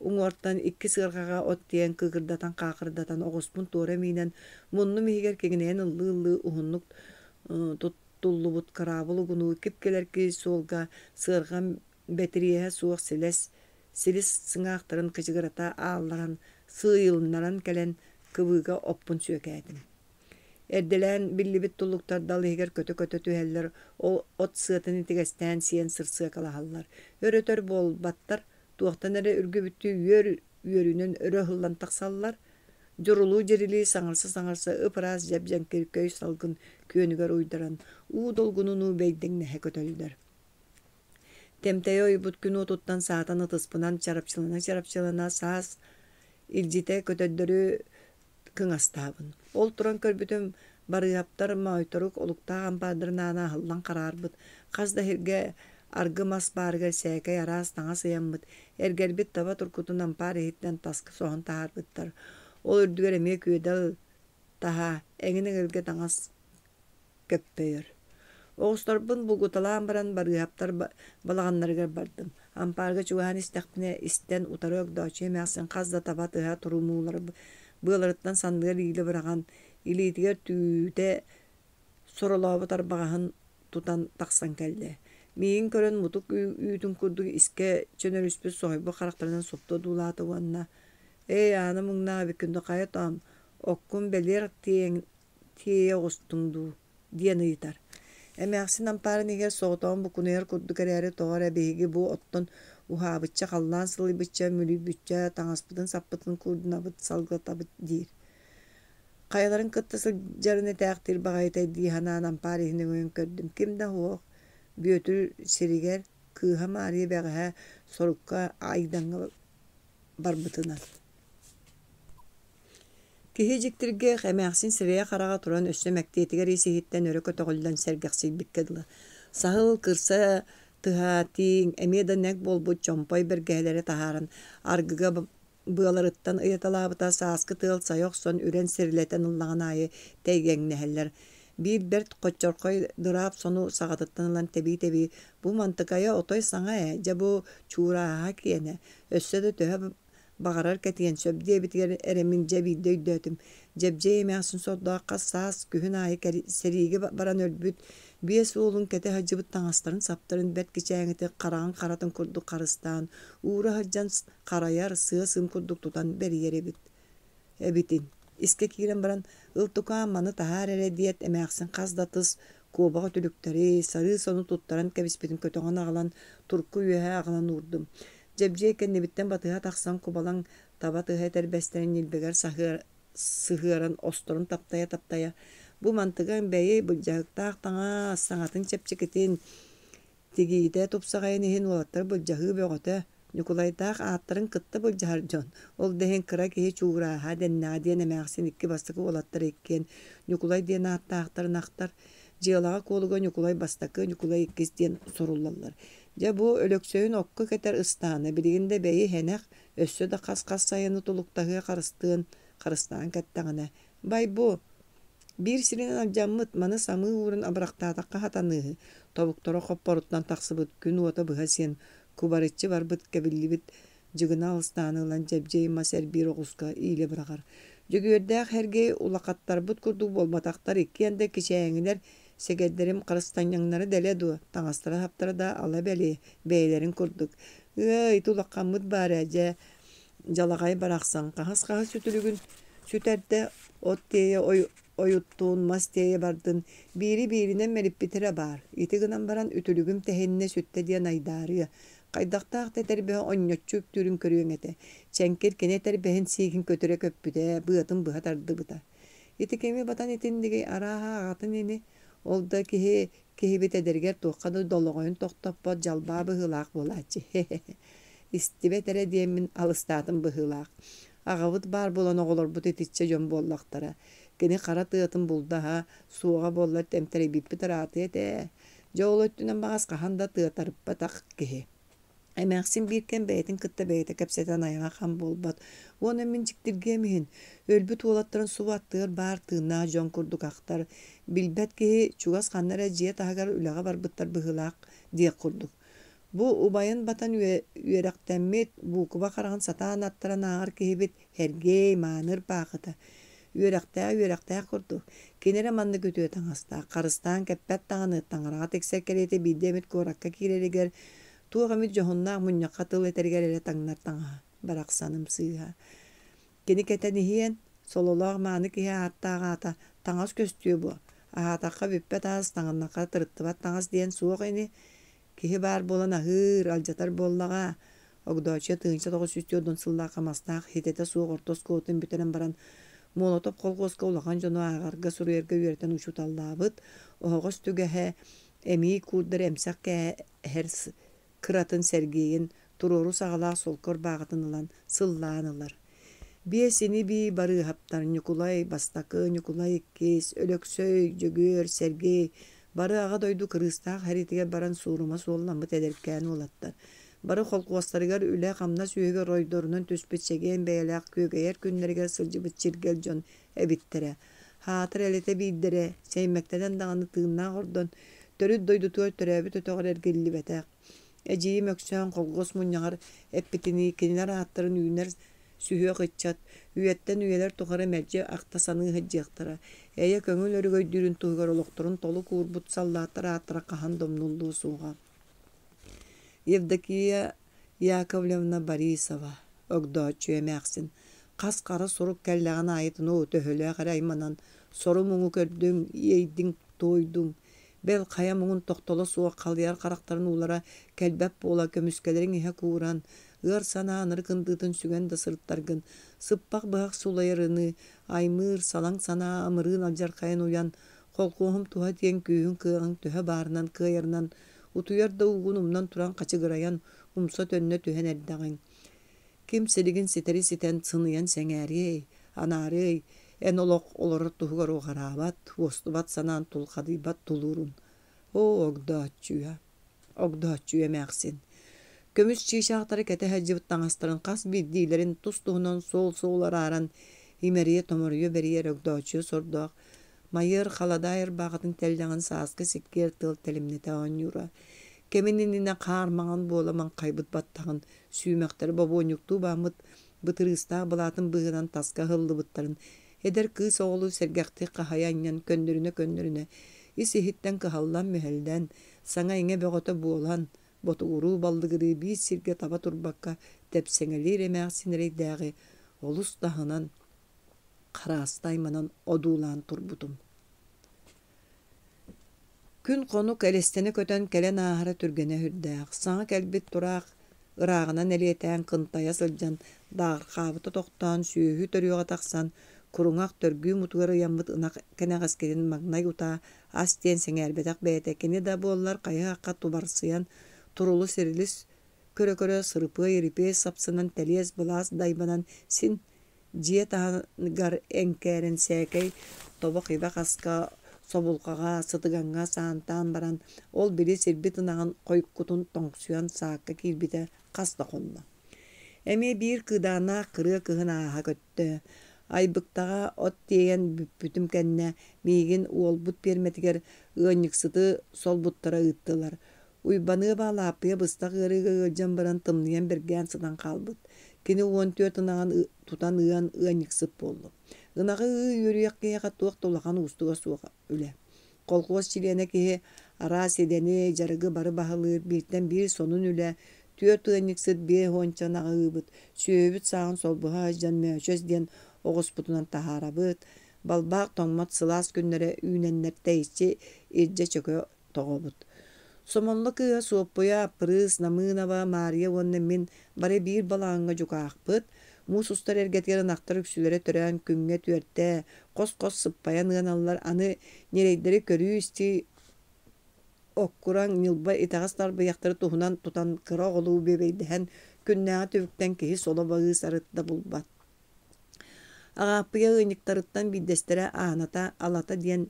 уҥуортан икки сыарҕаҕа от тиэйэн кыыкырдатан-хаакырдатан оҕуспун туора миинэн муннум иһигэр киҥинэйэн ыллыы-ыллыы уһуннук туттуллубут кыраабыл угунуу кип-килэркий суолга сыарҕам бэтириэһэ суох силэс силис сыҥаахтарын кычыгырата аалларан сыыйылыннаран кэлэн кыбыыга оппун сүөкээтим. Эрдэлээн биллибит туллуктар дал иһигэр көтө-көтө түһэллэр, ол от сыатын итигэстээн сиэн сырсыакалаһаллар. Өр-өтөр буолбаттар, туохтан эрэ үргүбүттүү үөр үөрүүнэн өрө ыһыллан тахсаллар. Дьурулуу-дьирилии саҥарса-саҥарса ып-ыраас дьэп-дьэҥкир көй салгын күөнүгэр уйдаран, уу долгунунуу бэйдэҥнэһэ көтөллөр. Тэмтэйэ ойбут күн уотуттан саатан ытыспынан чарапчылана-чарапчылана саас илдьитэ көтөрдөрү кыҥастаабын. Ол туран көрбүтүм, Барыыһаптар моойторук олуктаах ампаардарын аана аһыллан хараарбыт, хас да иһиргэ аргы мас баарыгар сээкэй араас таҥас ыйаммыт, эргэрбит таба туркутун ампаар иһиттэн таска соһон таһаарбыттар. Ол үрдүгэр эмиэ күөдэл таһаа, эҥин эгэлгэ таҥас көппөйөр. Оҕустарбын булгуталаан баран Барыыһаптар балаҕаннарыгар бардым. Ампаарга чугаһаан истэхпинэ, истэн утары Огдооччуйа эмээхсин хас да таба тыһа турумуулары быаларыттан санныгар иилэ быраҕан, илиитигэр түүтэ соролообут арбаҕаһын тутан тахсан кэллэ. Миигин көрөн мутук үүтүн курдук искэ чөнөрүспүт соһуйбут харахтарынан супту одуулаата уонна «Эй, Аана муҥнаах эбиккин дуу, хайа тоом, оккун бэлиэр тиэйэн тиэйэ оҕустуҥ дуу?» диэн ыйытар. Эмээхсин ампаарын иһигэр соҕотоҕун буккунуйар курдук эрээри тоҕо эрэ биһиги бу оттон уһаабычча, халлаан сылыйбычча, мүлүйбүччэ, таҥаспытын-саппытын куурдунабыт, салгылатабыт диир. Хайаларын кытта сылдьарын этээхтиир баҕайытай дии санаан ампаар иһин өҥөйөн көрдүм. Ким да суох. Бүөтүр сиригэр кыыһа Маарыйа бэҕэһээ сорукка Айдаҥҥа барбытынан. Киһи дьиктиргээх эмээхсин сирэйэ-хараҕа туран өссө мэктиэтигэр ис-иһиттэн өрө көтөҕүллэн сэргэхсийбиккэ дылы. Саһыл, кырса тыһа, тииҥ, эмиэ да нэк буолбут чомпой бэргэһэлэри таһааран аргыга быаларыттан ыйаталаабыта сааскы тыал сайа охсон үрэн сирилэтэн ыллаҕын аайы тэйгэҥнэһэллэр. Биир бэрт хоччорхой дыраап сону саҕатыттан ылан тэбии-тэбии «Бу мантыкайа отой саҥа ээ, дьэ бу чуурааһа киэнэ, өссө да төһө баҕарар кэтиэн сөп» диэбитигэр эрэ мин дьэ биирдэ өйдөөтүм. Дьэбдьиэй эмээхсин сордоох хас саас күһүн аайы сэриигэ баран өлбүт биэс уолун кэтэ сылдьыбыт таҥастарын-саптарын бэрт кичээҥитик хараҕын харатын курдук харыстаан уура сылдьан харайар, сыа-сым курдук тутан бэрийэр эбит эбитин. Искэ киирэн баран «Ыл тукаам, маны таһаар эрэ» диэт эмээхсин хас да тыс куобах үтүлүктэри, сарыы сону туттаран кэбиспитин көтөҕөн аҕалан турку үөһэ аҕалан уурдум. Дьэбдьиэй кэннибиттэн батыһа тахсан кубалаҥ таба тыһа этэрбэстэрин ньилбэгэр сыһыаран осторун таптайа-таптайа «Бу мантыгаҥ бэйи, былдьаһыктаах таҥаас, саҥатын чэпчэкитин, тигиитэ тупсаҕайын иһин уолаттар былдьаһыы бөҕөтө, Ньукулайдаах ааттарын кытта былдьаһар дьон, ол да иһин кыра киһи чуурааһа дэннэҕэ диэн эмээхсин икки бастакы уолаттар иккиэн Ньукулай диэн ааттаахтарын ахтар. Дьыалаҕа-куолуга Ньукулай бастакы, Ньукулай иккис диэн суруллаллар. Дьэ бу Өлөксөйүн окко кэтэр ыстаана билигин да бэйи һэнэх, өссө да хас-хас сайыны тулуктаһыа харыстыан харыстаан кэттэҕинэ, бай бу биир сиринэн алдьаммыт, маны самыы ууран абырахтаатахха сатаныыһы, тобуктара хоппоруттан тахсыбыт күн уота быһа сиэн кубарыччы барбыт кэбиллибит дьыгына алыстааны ылан дьэбдьиэй мас эрбиир оҕуска иилэ быраҕар. Дьөгүөрдээх Һэргэй улахаттарбыт курдук буолбатахтар, иккиэн да кичээҥилэр, сэгэрдэрим харыстанньаҥнара дэлэ дуо, таҥастара-саптара да ала бэлиэ, бэйэлэрин курдук. Ыа, ити улахаммыт баар ээ, дьэ, дьалаҕай барахсан хаһыс-хаһыс үтүлүгүн сүтэрдэ, от тиэйэ ойуттуун, мас тиэйэ бардын, биири-бииринэн мэлиппитэ эрэ баар. Ити гынан баран үтүлүгүм тэһиннэ сүттэ диэн айдаарыа. Хайдахтаах да этэрбэһэ онньоччу үктүүрүн көрүөҥ этэ. Чэҥкир кини этэрбэһин сиигин көтүрэ көппүтэ, быатын быһа тардыбыта. Ити кими батан итиннигий арааһа аҕатын ини. Ол да киһи киһибит эдэригэр туохха да долоҕойун тохтоппот дьалбаа быһыылаах буолааччы. Истибэт эрэ диэммин алыстаатым быһыылаах. Аҕабыт баар буолан оҕолорбут итиччэ дьон буоллахтара. Кини хара тыатын булда-аһа, суоҕа буоллар тэмтэрэйбиппит ыраатыа этэ ээ. Дьэ ол өттүнэн баҕас хаһан да тыатарыппатах киһи. Эмээхсин биир кэм бэйэтин кытта бэйэтэ кэпсэтэн айаҕа хам буолбат уонна мин дьиктиргиэм иһин, өлбүт уолаттарын субу аттыгар баар тыыннаах дьон курдук ахтар, билбэт киһи чугас ханна эрэ дьиэ таһыгар үлэҕэ барбыттар быһыылаах диэх курдук. Бу убайын батан үөрэхтэммит, буукуба хараҕын сатаан аттаран ааҕар киһибит Һэргээй, мааныр баахыта, үөрэхтээх үөрэхтээх курдук, кини эрэ маннык үтүө таҥастаах, харыстаан кэппэт даҕаны, таҥараҕа тиксэр кэриэтэ биирдэ эмит куоракка киирэригэр, туох эмит дьоһуннаах мунньахха тыл этэригэр эрэ таҥнар таҥаһа, барахсаным сыыһа. Кини кэтэн иһиэн, сололоох мааны киһи ааттаах аата таҥас көстүө буо, аһаатахха бүппэт аас, таҥыннахха тырыттыбат таҥас диэн суох ини, Киһи баар буолан аһыыр, алдьатар буоллаҕа. Огдооччуйа 1940 сыллаахха мастаах хитэтэ суох орто оскуолатын бүтэрэн баран, Молотов колхуоска улахан дьону ааҕарга-суруйарга үөрэтэн учууталлаабыт, оһоҕос түгэһэ, эмиий куурдар эмсэх кээһэр кыратын Сергейин туруору саҕалаах солко ырбааҕытын ылан сыллаан ылар. Биэс ини-бии Барыыһаптар Ньукулай бастакы, Ньукулай иккис, Өлөксөй, Дьөгүөр, Сергей бары Аҕа дойду кырыыстаах сэриитигэр баран суорума суолламмыт эдэркээн уолаттар. Бары холкуостарыгар үлэ-хамнас үөһүгэр оройдорунан түспүт чэгиэн бэйэлээх күөгэйэр күннэригэр сылдьыбыт чиргэл дьон эбиттэрэ. Хаатыр элитэ биирдэрэ, сэймэктэнэн даҕаны тыыннаах ордон, төрүт дойдутугар төрөөбүт өтөҕөр эргиллибэтэх. Эдьиийим Өксөөн холкуос мунньаҕар эппитинии, кинилэр ааттарын үүнэр сүһүөх ыччат, үйэттэн үйэлэр тухары мэлдьи ахта-саныы сылдьыахтара, эйэ көҥүл өрөгөйдүүрүн туһугар олохторун толук уурбут саллааттар ааттара хаһан да умнуллуо суоҕа. Евдокия Яковлевна Борисова, Огдооччуйа эмээхсин, хас хара сурук кэллэҕин аайытын оо төһөлөөх эрэ айманан, сору-муҥу көрдүҥ, иэйдиҥ-туойдуҥ, Бэл, хайа муҥун тохтоло суох халыйар харахтарын уулара кэлбэт буола көмүскэлэриҥ иһэ кууран, ыар санаа ынырык ындыытын сүгэн да сырыттаргын, сыппах быһах сулайарыныы, аймыыр, салаҥ санаа амырыын алдьархайын уйан, холкуоһум туһа диэн күүһүҥ-кыаҕыҥ төһө баарынан кыайарынан, утуйар да уугун умнан туран хачыгырайан, умса-төннө түһэн эрдэҕиҥ. Ким силигин ситэри ситэн сыныйан сэҥээриэй, анаарыай, эн олох олорор туһугар уҕараабат, уостубат санаан тулхадыйбат тулуурун. Оо, Огдооччуйа, Огдооччуйа эмээхсин! Көмүс чыычаахтары кэтэ сылдьыбыт таҥастарын хас биирдиилэрин тус-туһунан суол-суол арааран, имэрийэ-томоруйа бэрийэр Огдооччуйа сордоох Майыар халадаай ырбаахытын тэллэҕин сааскы сиккиэр тыал тэлимнэтэ оонньуура. Кэмин иннинэ хаар маҥан буола маҥхайбыт баттаҕын сүүмэхтэрэ бобуонньуктуу бааммыт бытырыыстаах былаатын быыһынан таска ыһыллыбыттарын эдэр кыыс оҕолуу сэргэхтик хаһыйа анньан көннөрүнэ-көннөрүнэ ис-иһиттэн кыһаллан-мүһэллэн, саҥа-иҥэ бөҕөтө буолан, ботугуруу-баллыгырыы биир сиргэ таба турбакка тэпсэҥэлиир эмээхсин эрэйдээҕи олус таһынан харааста айманан одуулаан турбутум. Күн-хонук элэстэнэ көтөн кэлэн ааһара түргэнэ сүрдээх. Саҥа кэлбит тураах ырааҕынан элиэтээн кынтайа сылдьан, даархаабыта тохтоон, сүөһү төрүөҕэ тахсан, куруҥах төргүү мутугар ыйаммыт ынах кэнэҕэскитин маҥнай утаа ас диэн сэҥээрбэтэх бэйэтэ кини да буоллар хайы-хахха тубарсыйан, турулус-ирилис көрө-көрө сырыпыай-ирипиэй сапсынан тэлиэс-былаас дайбанан син Дьиэ таһыгар эҥкээрэн сээкэй тобох-ибэх аска, собулҕаҕа, сытыгаҥҥа саантаан баран, ол били сирбит ынаҕын хойуккутун тоҥсуйан саакка киирбитэ хас да хонно. Эмиэ биир кыыдааннаах кырыа кыһын ааһа көттө. Айбыктаҕа от тиэйэн бүппүтүм кэннэ миигин уолбут пиэрмэтигэр ыанньыксыты солбуттара ыыттылар. Уйбаныаба Алааппыйа быстах ыарыыга ыалдьан баран тымныйан бэргээн сытан хаалбыт. Кини 14 ынаҕын тутан ыан ыанньыксыт буоллум. Ынаҕы ыы үөрүйэх киһиэхэ туох да улахан уустуга суох үлэ. Колхуос чилиэнэ киһи араас идэни, дьарыгы бары баһылыыр бииртэн биир сонун үлэ, түөрт ыанньыксыт биэс уонча ынаҕы ыыбыт, сүөһүбүт сааҕын солбуһа сылдьан мөөчөс диэн оҕуспутунан таһаарабыт, балбаах тоҥмот сылаас күннэрэ үүнэннэр тэйиччи илдьэ чөкө тоҕобут. Сомолло кыыһа Суоппуйа, Аппырыыс, Намыынова, Маарыйа уонна мин бары биир балаҕаҥҥа дьукаахпыт. Муус устар эргэтигэр ынахтар үксүлэрэ төрөөн күҥҥэ түөртэ, хос-хос сыппайан ыаналлар. Аны ньирэйдэри көрүү-истии оккураҥ, ньылба итэҕэс тарбыйахтары туһунан тутан кыра оҕолуу бүөбэйдэһэн күннээҕи түбүктэн киһи соло баҕыы сарыт да булбат. Аҕааппыйа ыанньыктарыттан биирдэстэрэ Ааната Алата диэн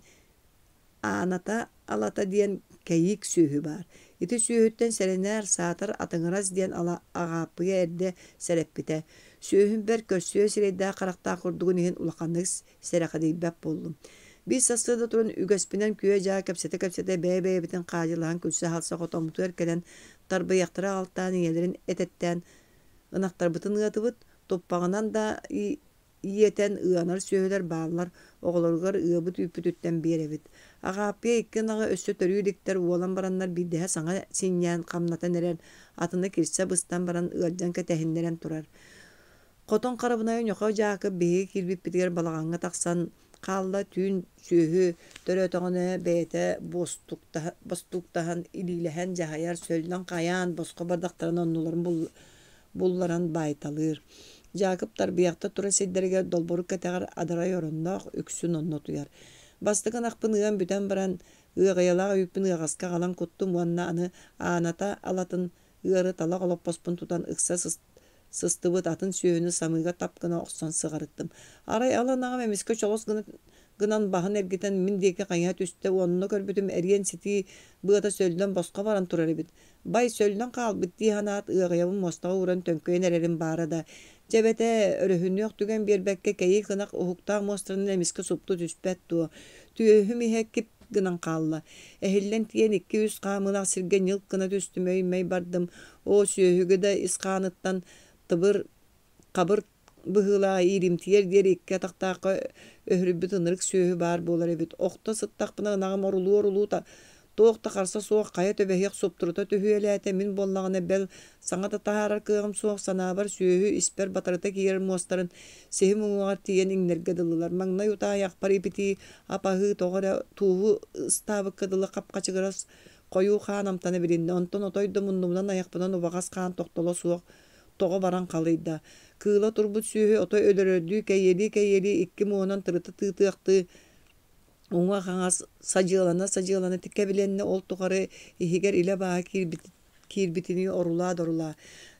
Ааната Алата диэн кэйиик сүөһү баар. Ити сүөһүттэн сэрэнээр, саатар атыҥырас диэн Аҕааппыйа эрдэ сэрэппитэ. Сүөһүм бэрт көрсүө сирэйдээх-харахтаах курдугун иһин улаханнык сэрэхэдийбэт буоллум. Биир сарсыарда туран үгэспинэн күө-дьаа кэпсэтэ-кэпсэтэ бэйэ-бэйэбитин хаадьылаһан күлсэ-халса хотоммутугар кэлэн тарбыйахтары аҕалтаан ийэлэрин этэттээн ынахтарбытын ыатыбыт, туппаҕынан да иэтэн ыанар сүөһүлэр бааллар, оҕолоругар ыабыт үүппүтүттэн биэрэбит. Аҕааппыйа икки ынаҕы өссө төрүү иликтэр уолан бараннар биирдэһэ саҥа синньээн хамнатан эрэр, атына кирсэ быстан баран ыалдьан кэтэһиннэрэн турар. Хотон харабынайа Ньохо Дьаакып биһиги киирбиппитигэр балаҕаҥҥа тахсан хаалла, түүн сүөһү төрөөтөҕүнэ бэйэтэ бостууктаһан, илиилэһэн дьаһайар, сөллөн хайаан босхо бардахтарына оннуларын булларан баайталыыр. Дьаакып тарбыйахта турар сирдэригэр долборук кэтэҕэр адарай оронноох, үксүн онно утуйар. Бастакы ынахпын ыан бүтэн баран, ыаҕайалаах үүппүн ыаҕаска аҕалан куттум уонна аны Ааната алатын ыары талах олоппоспун тутан ыкса сыстыбыт атын сүөһүнү самыыга тап гына охсон сыҕарыттым. Арай ал ынаҕым эмискэ чолос гына гынан баһын эргитэн мин диэки хайыһа түстэ уонна көрбүтүм эриэн ситии быата сөллөн босхо баран турар эбит. Бай, сөллөн хаалбыт дии санаат, ыаҕайабын муостаҕа ууран төҥкөйөн эрэрим баара да, дьэ эбэтэ, өрөһүнүөх түгэн биэрбэккэ кэйиик ынах уһуктаах муостарынан эмискэ супту түспэт дуо, түөһүм иһэ кип гынан хаалла. Эһиллэн тиийэн икки-үс хаамыылаах сиргэ ньылк гына түстүм, өй-мэй бардым, оо, сүөһүгэ да ис хааныттан тыбыр хабыр быһыылаах ииримтийэр диэри икки атахтаахха өһүрбүт ынырык сүөһү баар буолар эбит. Охто сыттахпына ынаҕым орулуу-орулуу туох да харса суох хайа түбэһиэх суптурута түһүөлээтэ, мин буоллаҕына бэл саҥа да таһаарар кыаҕым суох, санаабар сүөһү испэр батарыта киирэр муостарын сиһим уҥуоҕар тиийэн иҥнэргэ дылылар. Маҥнай утаа айахпар ипитии ап-аһыы тоҕо эрэ тууһу ыстаабыкка дылы хап-хачыгырас хойуу хаан амтана билиннэ, онтон отой да муннубунан айахпынан убаҕас хаан тохтоло суох тоҕо баран халыйда. Кыыла турбут сүөһү отой өлөрөрдүү кэйиэлии-кэйиэлии икки муоһунан тырыта тыытыахтыы уҥа-хаҥас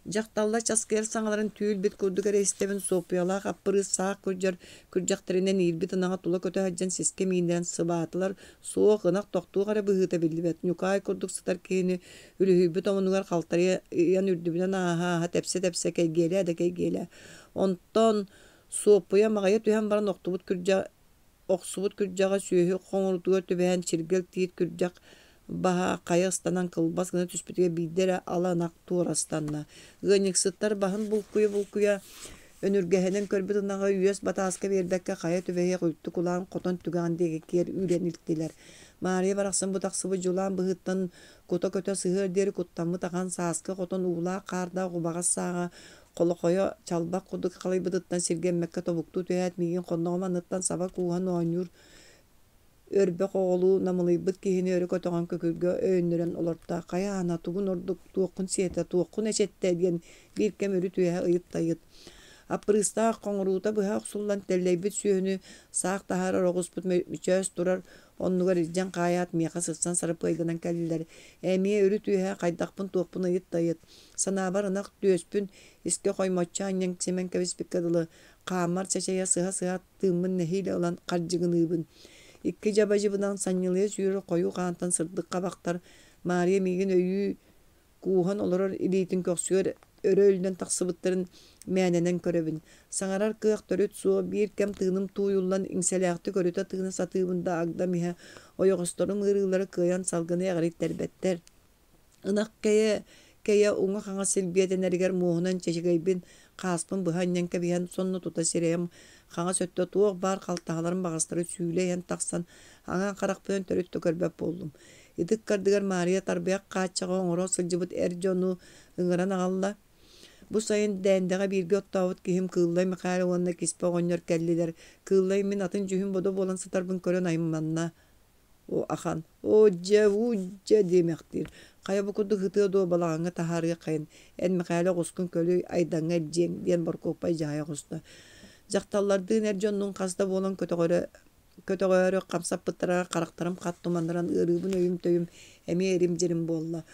Дьахталлар часкыйар саҥаларын түүл-бит курдук эрэ истэбин Суоппуйалаах Аппырыыс саах күрдьэр күрдьэхтэринэн иирбит ынаҕы тула көтө сылдьан сискэ мииннэрэн сыбаатылар, суох, ынах тохтуох эрэ быһыыта биллибэт, ньукаай курдук сытар киһини үлүһүйбүт омунугар халтарыйан үрдүбүнэн ааһа-ааһа тэпсэ-тэпсэ кэйгиэлээ да кэйгиэлээ. Онтон Суоппуйа маҕыйа түһэн баран охтубут күрдьэх Охсубут күрдьэҕэ сүөһү хоҥорутугар түбэһэн чиргэл тиит күрдьэх баһа хайа ыстанан кылбас гына түспүтүгэр биирдэ эрэ ала ынах туора ыстанна. Ыанньыксыттар баһын булкуйа-булкуйа өнүргэһинэн көрбүт ынаҕы үөс батааска биэрбэккэ хайа түбэһиэх үлтү кулаан хотон түгэҕин диэки киэр үүрэн илтилэр. Маарыйа барахсан бу тахсыбыт дьулаан быһыыттан кута көтө сыһыар диэри куттаммыт ахан сааскы хотон уулаах-хаардаах убаҕас сааҕа Холохойо чалбах курдук халыйбытыттан сиргэммэккэ тобуктуу түһээт миигин хонноҕум анныттан саба кууһан оонньуур өрбөх оҕолуу намылыйбыт киһини өрө көтөҕөн күкүргэ өйөннөрөн олорто. Хайа Аана тугун ордук туоххун сиэтэ, туоххун эчэттэ диэн биир кэм үрүт-үөһэ ыйытта ыйыт. Аппырыыстаах хоҥоруута быһа охсуллан тэллэйбит сүөһүнү саах таһаарар оҕуспут мөчөөс турар оннугар илдьэн хаайаат миэхэ сырсан сарыпыайданан кэллилэр. Эмиэ үрүт-үөһэ хайдахпын-туохпун ыйыт да ыйыт. Санаабар ынах түөспүн искэ хоймоччу анньан симэн кэбиспиккэ дылы, хааммар чачайа сыһа-сыһа тыыммын нэһиилэ ылан хардьыгыныыбын. Икки дьабадьыбынан санньылыйа сүүрэр хойуу хаантан сырдык хабахтар Маарыйа миигин өйүү кууһан олорор илиитин көхсүгэр өрө үллэн тахсыбыттарын мээнэнэн көрөбүн. Саҥарар кыах төрүт суох, биир кэм тыыным тууйуллан иҥсэлээхтик өрүтэ тыына сатыыбын да агдам иһэ, ойоҕосторум ыарыылара кыайан салгыны эҕирийтэрбэттэр. Ынах кэйэ кэйэ уҥа-хаҥас силбиэтэнэригэр муоһунан чэчигэйбин, хааспын быһа анньан кэбиһэн, сонно тута сирэйим хаҥас өттө туох баар халтаһаларын баҕастары сүүлэ иһэн тахсан, аҥаан харахпынан төрүт да көрбөт буоллум. Ити ыккардыгар Маарыйа тарбыйах хааччаҕы оҥоро сылдьыбыт эр дьону ыҥыран аҕалла. Бу сайын Дээндэҕэ бииргэ оттообут киһим Кыыллай Мэхээлэ уонна Киспэ оҕонньор кэллилэр. Кыыллай мин атын дьүһүн-бодо буолан сытарбын көрөн айманна ахан «Оо дьэ, уу дьэ» диэмэхтиир. Хайа бу курдук ытыа дуо балаҕаҥҥа таһаарыаххайын, эн Мэхээлэ оҕускун көлүй, Айдаҥҥа илдьиэҥ диэн Боркуоппай дьаһайа оҕуста. Дьахталлардыын эр дьоннуун хас да буолан көтөҕөрө көтөҕөөрү хамсаппыттара харахтарым хат туманнаран ыарыыбын өйүм-төйүм эмиэ ирим-дьирим буолла.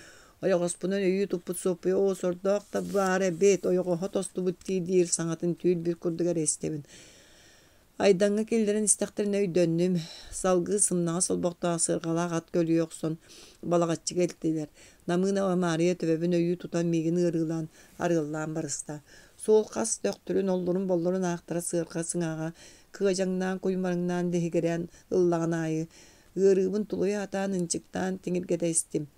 Ойоҕоспунан өйүү туппут Суоппуйа оо сордоох да баара эбит, ойоҕоһо тостубут дии диир саҥатын түүл-биир курдук эрэ истэбин. Айдаҥҥа киллэрэн истэхтэринэ өйдөннүм, салгыы сымнаҕас олбохтоох сыарҕалаах ат көлүйэ охсон Балаҕаччыга илтилэр. Намыынова Маарыйа төбөбүн өйүү тутан миигин ыарыылаан, арыаллаан барыста. Суол хас төхтүрүн, оллурун-боллурун аахтара сыарҕа сыҥааҕа кыадьаҥнаан, куймарыҥнаан лиһигирээн ыллаҕын аайы, ыарыыбын тулуйа сатаан ынчыктаан тиҥиргэтэ истим.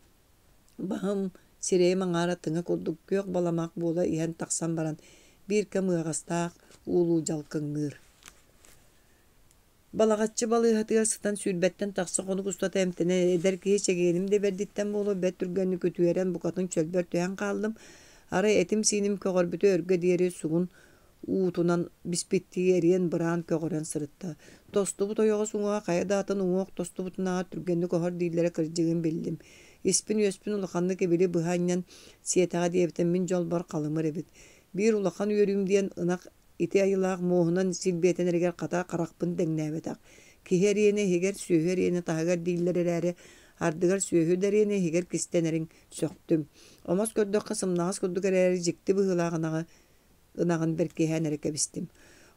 Баһым, сирэйим аҥаара тыҥа курдук күөх баламах буола иһэн тахсан баран, биир кэм ыаҕастаах уулуу дьалкыҥныыр. Балаҕаччы балыыһатыгар сытан сүүрбэттэн тахса хонук устата эмтэнэн эдэр киһи чэгиэним да бэрдиттэн буолуо бэрт түргэнник үтүөрэн букатын чөлбөр түһэн хааллым. Арай этим-сииним көҕөрбүтэ өргө диэри сугун уутунан биспиттии эриэн-быраан көҕөрөн сырытта. Тостубут ойоҕос уҥуоҕа хайа да атын уҥуох тостубутунааҕар түргэнник оһор дииллэрэ кырдьыгын биллим. Испин-үөспүн улаханнык ибили быһа анньан сиэтэҕэ диэбитим мин дьолбор халымыр эбит. Биир улахан үөрүүм диэн ынах ити айылаах муоһунан силбиэтэнэригэр хата харахпын дэҥнээбэтэх. Киһи эриэнэ иһигэр, сүөһү эриэнэ таһыгар дииллэр эрээри, ардыгар сүөһү да эриэнэ иһигэр кистэнэрин сөхтүм. Омос көрдөххө сымнаҕас курдук эрээри дьикти быһыылаах ынаҕы ынаҕын бэркиһээн эрэ кэбистим.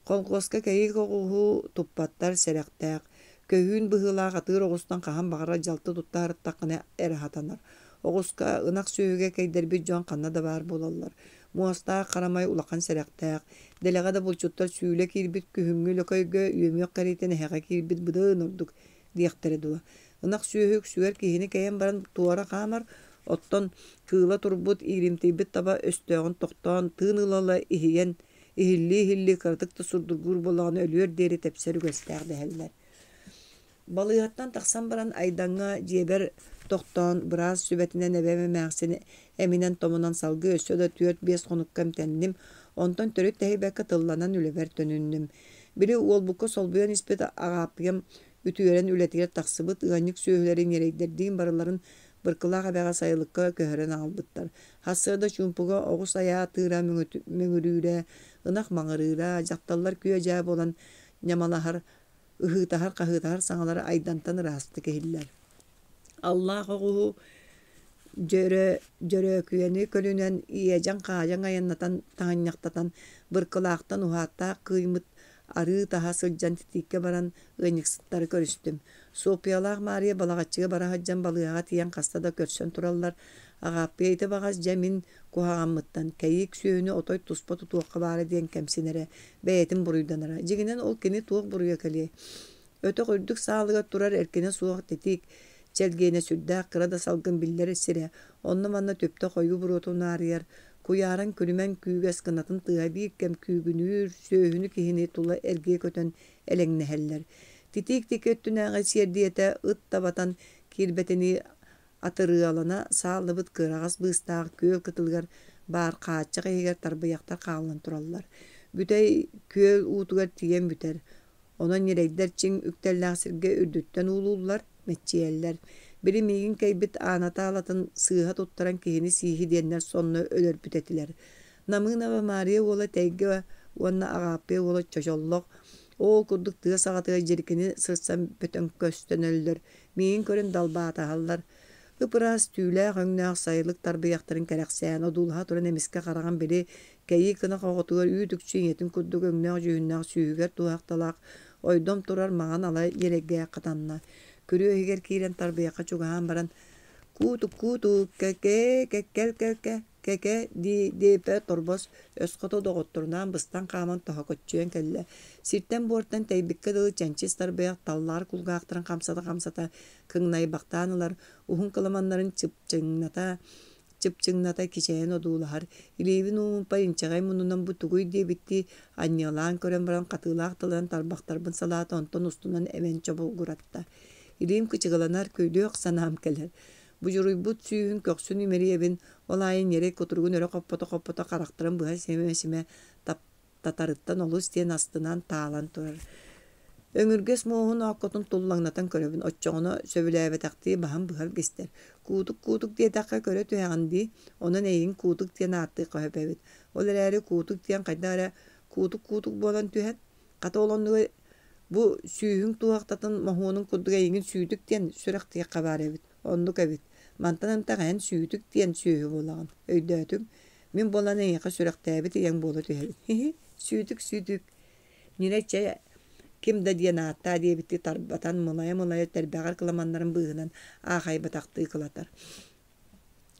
Колхуоска кэйиик оҕуһу туппаттар сэрэхтээх, көһүүн быһыылаах атыыр оҕустан хаһан баҕарар дьалты тутта сырыттаххына эрэ сатанар. Оҕуска, ынах сүөһүгэ кэйдэрбит дьон ханна да баар буолаллар. Муостаах харамай улахан сэрэхтээх, дэлэҕэ да булчуттар сүүлэ киирбит күһүҥҥү лөкөйгө үөмүөх кэриэтин эһэҕэ киирбит быдан ордук диэхтэрэ дуо. Ынах сүөһү үксүгэр киһини кэйэн баран туора хаамар, оттон кыыла турбут, ииримтийбит таба өстөөҕүн тохтоон, тыын ыла-ыла иһийэн, иһиллии-иһиллии кыратык да сурдургуур буоллаҕына өлүөр диэри тэпсэр үгэстээх дэһэллэр. Балыыһаттан тахсан баран Айдаҥҥа дьиэбэр тохтоон, быраас сүбэтинэн эбэм эмээхсин эминэн-томунан салгыы өссө да түөрт-биэс хонукка эмтэнним, онтон төрүт тэһийбэккэ тылланан үлэбэр төнүннүм. Били уолбукка солбуйан испит Аҕааппыйам үтүөрэн үлэтигэр тахсыбыт ыанньык сүөһүлэри ньирэйдэрдиин барыларын Быркылаах эбэҕэ сайылыкка көһөрөн аҕалбыттар. Сарсыарда чуумпуга оҕус айаа атыыра мөҥүрүүрэ, ынах маҥырыыра, дьахталлар күө-дьаа буолан ньамалаһар, ыһыытаһар-хаһыытаһар саҥалара айдантан ыраастык иһиллэр. Аллаах оҕуһу Дьөрөөкүйэни көлүнэн иэдьэҥ-хаадьаҥ айаннатан таһынньахтатан, Быркылаахтан уһааттаах кыыймыт арыы таһа сылдьан титииккэ баран ыанньыксыттары көрүстүм. Суоппуйалаах Маарыйа Балаҕаччыга бара сылдьан балыыһаҕа тиийэн хаста да көрсөн тураллар. Аҕааппыйа ити баҕас дьэ мин куһаҕаммыттан кэйиик сүөһүнү отой туспа тутуохха баара диэн кэмсинэрэ, бэйэтин буруйданара. Дьиҥинэн ол кини туох буруйа кэлиэй? Өтөх үрдүк саалыгар турар эркинэ суох титиик чэлгиэнэ сүрдээх кыра да салгын биллэр сирэ, онно-манна түптэ хойуу буруота унаарыйар, куйааран күлүмэн күүгэс кынатын тыаһа биир кэм күүгүнүүр, сүөһүнү киһини тула эргийэ көтөн элэҥнэһэллэр. Титиик диэки өттүнээҕи сиэрдийэтэ ыт да батан киирбэтинии атырыалана сааллыбыт кыараҕас быыстаах күөл кытылыгар баар хааччах иһигэр тарбыйахтар хааллан тураллар. Бүтэй күөл уутугар тиийэн бүтэр. Онон ньирэйдэр чиҥ үктэллээх сиргэ үрдүттэн уулууллар, мэччийэллэр. Били миигин кэйбит Аана таалатын сыыһа туттаран киһини сииһи диэннэр сонно өлөрбүт этилэр. Намыынова Маарыйа уола Тэйгэ уонна Аҕааппыйа уола Чочоллох оол курдук тыа саҕатыгар дьирикини сырсан бөтөҥкөстөнөллөр, миигин көрөн далбаатаһаллар. Ып-ыраас түүлээх өҥнөөх сайылык тарбыйахтарын кэрэхсээн одуулаһа туран эмискэ хараҕым били кэйии кынах оҕотугар үүт-үкчү ийэтин курдук өҥнөөх-дьүһүннээх сүүһүгэр туоһахталаах ойдом турар маҥан ала ньирэйгэ хатанна. Күрүө иһигэр киирэн тарбыйахха чугаһаан баран «Куутук-куутук, кэ-кэ, кэ-кэл-кэл-кэ, кэ-кэ» дии-диэпэ торбос өс хоту доҕотторунаан быстан хааман тоһокоччуйан кэллэ. Сиртэн-буортан тэйбиккэ дылы чэнчис тарбыйах таллаар кулгаахтарын хамсата-хамсата кыҥнайбахтаан ылар, уһун кыламаннарын чыпчыҥната чыпчыҥната кичэйэн одуулаһар, илиибин ууммуппар инчэҕэй муннунан бу тугуй диэбиттии анньыалаан көрөн баран хатыылаах тылынан тарбахтарбын салаата онтон устунан эмэн чобулгуратта. Илиим кычыгыланар, күлүөх санаам кэлэр. Будьуруйбут сүүһүн көхсүн имэрийэбин, ол аайы ньирэй кутуругун өрө хоппото-хоппото харахтарын быһа симэ-симэ таптатарыттан олус диэн астынан таалан турар. Өҥүргэс муоһун ооккотун туллаҥнатан көрөбүн, оччоҕуна сөбүлээбэтэхтии баһын быһа илгистэр. Куутук-куутук диэтэххэ көрө түһэҕин дии, онон эйигин Куутук диэн ааттыахха сөп эбит. Ол эрээри Куутук диэн хайдах эрэ куутук-куутук буолан түһэн, хата ол оннугар бу сүүһүҥ туоһахтатын моһуонун курдук эйигин Сүүтүк диэн сүрэхтиэххэ баар эбит. Оннук эбит. Мантан ынтах эн Сүүтүк диэн сүөһү буолаҕын. Өйдөөтүҥ? Мин буолан эйиэхэ сүрэхтээбит ийэҥ буола түһэбин. Хи-хи, Сүүтүк-сүүтүк. Нина чэ ким да диэн ааттаа диэбиттии тарбатан мылайа-мылайа тэрбэҕэр кыламаннарын быыһынан аахайбатахтыы кылатар.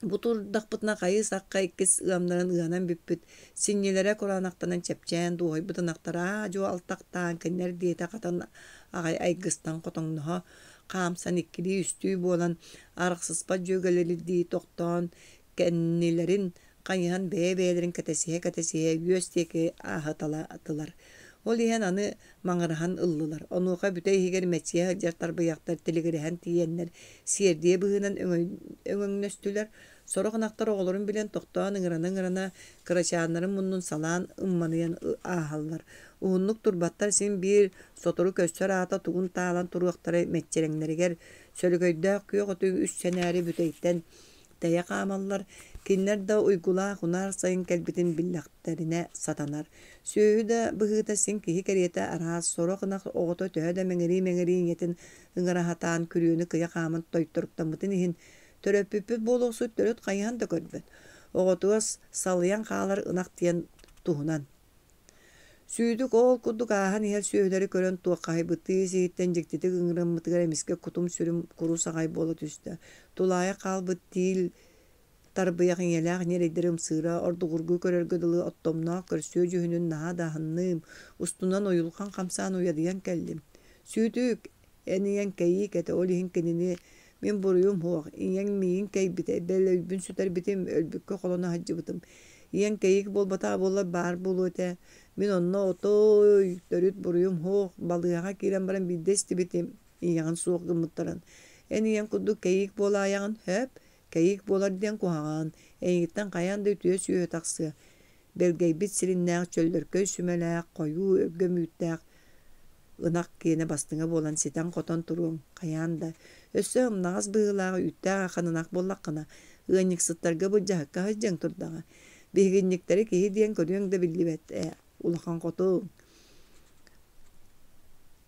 Бу турдахпытына хайыы-сахха иккис ыамнарын ыанан бүппүт, синньилэрэ кураанахтанан чэпчээн дуоһуйбут ынахтара аа-дьуо алтахтаан кинилэр диэтэ хатан аҕай айгыстан хотоҥноһо хаамсан иккилии-үстүү буолан арахсыспат дьүөгэлэрдии тохтоон кэннилэрин хайыһан бэйэ-бэйэлэрин кэтэсиһэ-кэтэсиһэ үөс диэки ааһыталаатылар. Ол иһэн аны маҥыраһан ыллылар. Онуоха бүтэй иһигэр мэччийэ сылдьар тарбыйахтар тилигирэһэн тиийэннэр сиэрдийэ быһыынан өҥөҥнөстүлэр. Сорох ынахтар оҕолорун билэн тохтоон ыҥырана-ыҥырана кырачааннарын муннун салаан ымманыйан ааһаллар. Уһуннук турбаттар син биир сотору көрсөр аата тугун таалан туруохтара мэччирэҥнэригэр сөлөгөйдөөх күөх оту үс сэнээри бүтэйтэн тэйэ хаамаллар, кинилэр да уйгулаах унаар сайын кэлбитин биллэхтэринэ сатанар. Сүөһү да быһыыта син киһи кэриэтэ араас, сорох ынах оҕото төһө да мэҥирии-мэҥирии ийэтин ыҥыра сатаан күрүөнү кыйа хааман тойторуктаммытын иһин, төрөппүппүт буолуохсут төрүт хайыһан да көрбөт. Оҕотугар салыйан хаалар ынах диэн туһунан. Сүүтүк оол курдук ааһан иһэр сүөһүлэри көрөн туоххаһыйбыттыы ис-иһиттэн дьиктитик ыҥыраммытыгар эмискэ кутум-сүрүм курус аҕай буола түстэ. Тулаайах хаалбыт тиил тарбыйах ийэлээх ньирэйдэри ымсыыра, ордугургуу көрөргө дылы оттомноох көрсүө дьүһүнүн наһаа да аһынным, устунан уйулҕан хамсаан уйадыйан кэллим. Сүүтүк, Эн ийэҥ кэйиик этэ, ол иһин кинини мин буруйум суох, ийэҥ миигин кэйбитэ, бэл өйбүн сүтэрбитим, өлбүккэ холоно сылдьыбытым. Ийэҥ кэйиик буолбатаҕа буоллар баар буолуо этэ. Мин онно отой төрүт буруйум суох, балыыһаҕа киирэн баран биирдэ истибитим, ийэҕин суох гыммыттарын. Эн ийэҥ курдук кэйиик буолаайаҕын, сөп? Кэйиик буолар диэн куһаҕан, эйигиттэн хайаан да үтүө сүөһү тахсыа. Бэлгэйбит сириннээх, чөллөркөй сүмэлээх, хойуу өлгөм үүттээх ынах киэнэ бастыҥа буолан ситэн-хотон туруоҥ хайаан да. Өссө ымнаҕас быһыылаах үүттээх ахан ынах буоллаххына, ыанньыксыттарга былдьаһыкка сылдьыаҥ турдаҕа. Биһигинньиктэри киһи диэн көрүөҥ да биллибэт ээ, улахан хотуҥ.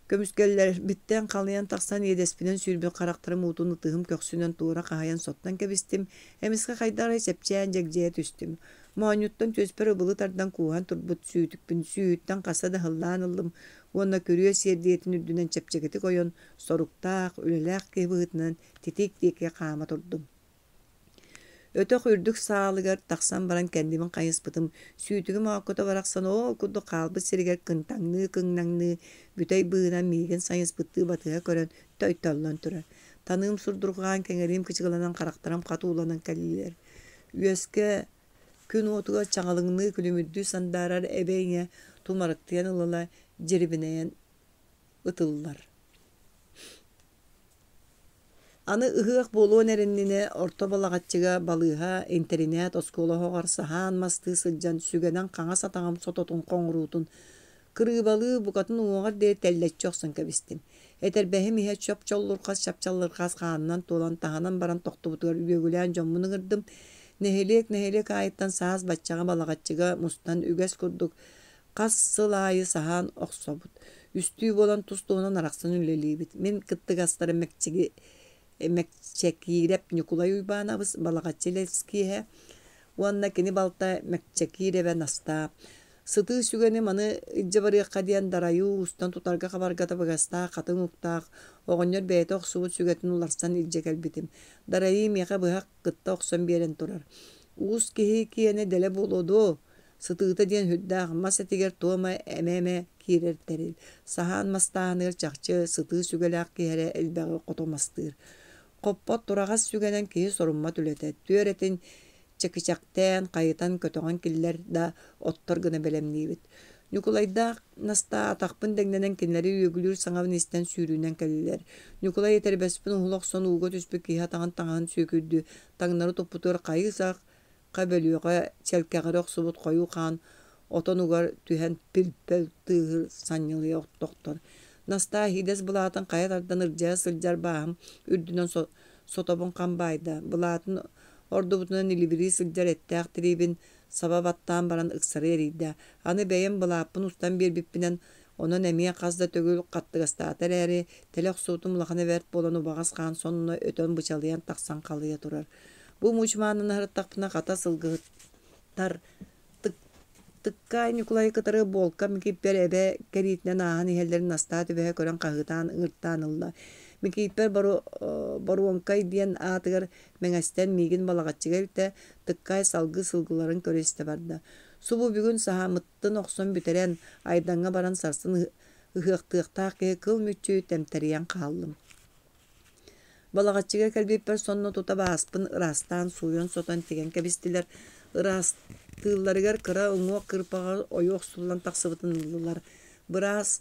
Көмүскэллэрбиттэн халыйан тахсан иэдэспинэн сүүрбүт харахтарым уутун ытыһым көхсүнэн туора хаһыйан соттон кэбистим. Эмискэ хайдах эрэ чэпчээн дьэгдьийэ түстүм. Моонньуттан түөспэр ыбылы тардан кууһан турбут сүүтүкпүн сүүһүттэн хаста да ыһыллаан ыллым уонна күрүө сиэрдийэтин үрдүнэн чэпчэкитик ойон, соруктаах, үлэлээх киһи быһыытынан титиик диэки хаама турдум. Өтөх үрдүк саалыгар тахсан баран кэннибин хайыспытым, сүүтүгүм ооккото барахсан оол курдук хаалбыт сиригэр кынтаҥныы-кыҥнаҥныы, бүтэй быыһынан миигин сайыспыттыы батыһа көрөн тойтоллон турар. Таныым сурдурҕаан, кэҥэриим кычыгыланан харахтарым хат ууланан кэллилэр. Үөскэ күн уотугар чаҕылыҥныы күлүмүрдүү сандаарар эбэ ийэ тумарыктыйан ыла-ыла дьирибинэйэн ытыллар. Аны ыһыах буолуон эрэ иннинэ Орто Балаҕаччыга балыыһа, интэринээт, оскуола оһоҕор саһаан мастыы сылдьан сүгэнэн хаҥас атаҕым сототун хоҥоруутун кырыыбалыы букатын уҥуоҕар диэри тэллэччи охсон кэбистим. Этэрбэһим иһэ чоп-чоллурхас чапчаллырхас хаанынан туолан таһынан баран тохтубутугар үөгүлээн дьоммун ыҥырдым. Нэһилиэк-нэһилиэк аайыттан саас баччаҕа Балаҕаччыга мустан үгэс курдук Хас сыл аайы саһаан охсобут. Үстүү буолан тус-туһунан арахсан үлэлиибит. Мин кыттыгастарым Мэкчиги Мэкчэкиирэп Ньукулай Уйбаанабыс, Балаҕаччы Лэскиэһэ уонна кини балта Мэкчэкиирэбэ Настаа. Сытыы сүгэни маны илдьэ барыахха диэн дарайыы уустан тутарга-хабарга табыгастаах хатыҥ уктаах оҕонньор бэйэтэ охсубут сүгэтин уларсан илдьэ кэлбитим. Дарайыы миэхэ быһах кытта охсон биэрэн турар. Уус киһи киэнэ дэлэ буолуо дуо? Сытыыта диэн сүрдээх мас этигэр туома эмэ-эмэ киирэр тэрил. Саһаан мастааһыныгар чахчы сытыы сүгэлээх киһи эрэ элбэҕи хото мастыыр. Хоппот тураҕас сүгэнэн киһи соруммат үлэтэ. Түөрэтин чэкичэхтээн, хайытан, көтөҕөн киллэр да оттор гына бэлэмниибит. Ньукулайдаах Настаа атахпын дэҥнэнэн кинилэри үөгүлүүр саҥабын истэн сүүрүүнэн кэллилэр. Ньукулай этэрбэспин уһула охсон ууга түспүт киһи атаҕын таҥаһын сүөкүйдүү таҥнары туппутугар хайыы-сах Ха бөлүөҕэ чэлкэҕирэ охсубут хойуу хаан отонугар түһэн пил-пөл тыаһы санньылыйа тохтор. Настаа иһидэс былаатын хайа тардан ырдьайа сылдьар бааһым үрдүнэн сотобун хам баайда, былаатын ордубутунан илибирии сылдьар эттээх тириибин саба баттаан баран ыксары эрийдэ. Аны бэйэм былааппын устан биэрбиппинэн, онон эмиэ хас да төгүл хаттыгастаата эрээри, тэлэ охсубутум улахана бэрт буолан убаҕас хаан сонно өтөн бычалыйан тахсан халыйа турар. Бу мучумаанын аһарыттахпына хата сылгыһыттар Тыккаай Ньукулайы кытары Буолка Микииппэр эбэ кэриитинэн ааһан иһэллэрин Настаа түбэһэ көрөн хаһыытаан ыҥыртаан ылла. Микииппэр Боруоҥкай диэн аатыгар мэҥэстэн миигин Балаҕаччыга илтэ, Тыккаай салгыы сылгыларын көрө-истэ барда. Субу бүгүн саһааммытын охсон бүтэрэн, Айдаҥҥа баран сарсын ыһыахтыахтаах киһи кыл мүччү тэмтэрийэн хааллым. Балаҕаччыга кэлбиппэр сонно тута бааспын ыраастаан сууйан-сотон тигэн кэбистилэр. Ыраастыылларыгар кыра уҥуох кырпаҕа ойуу охсуллан тахсыбытын ыллылар. Быраас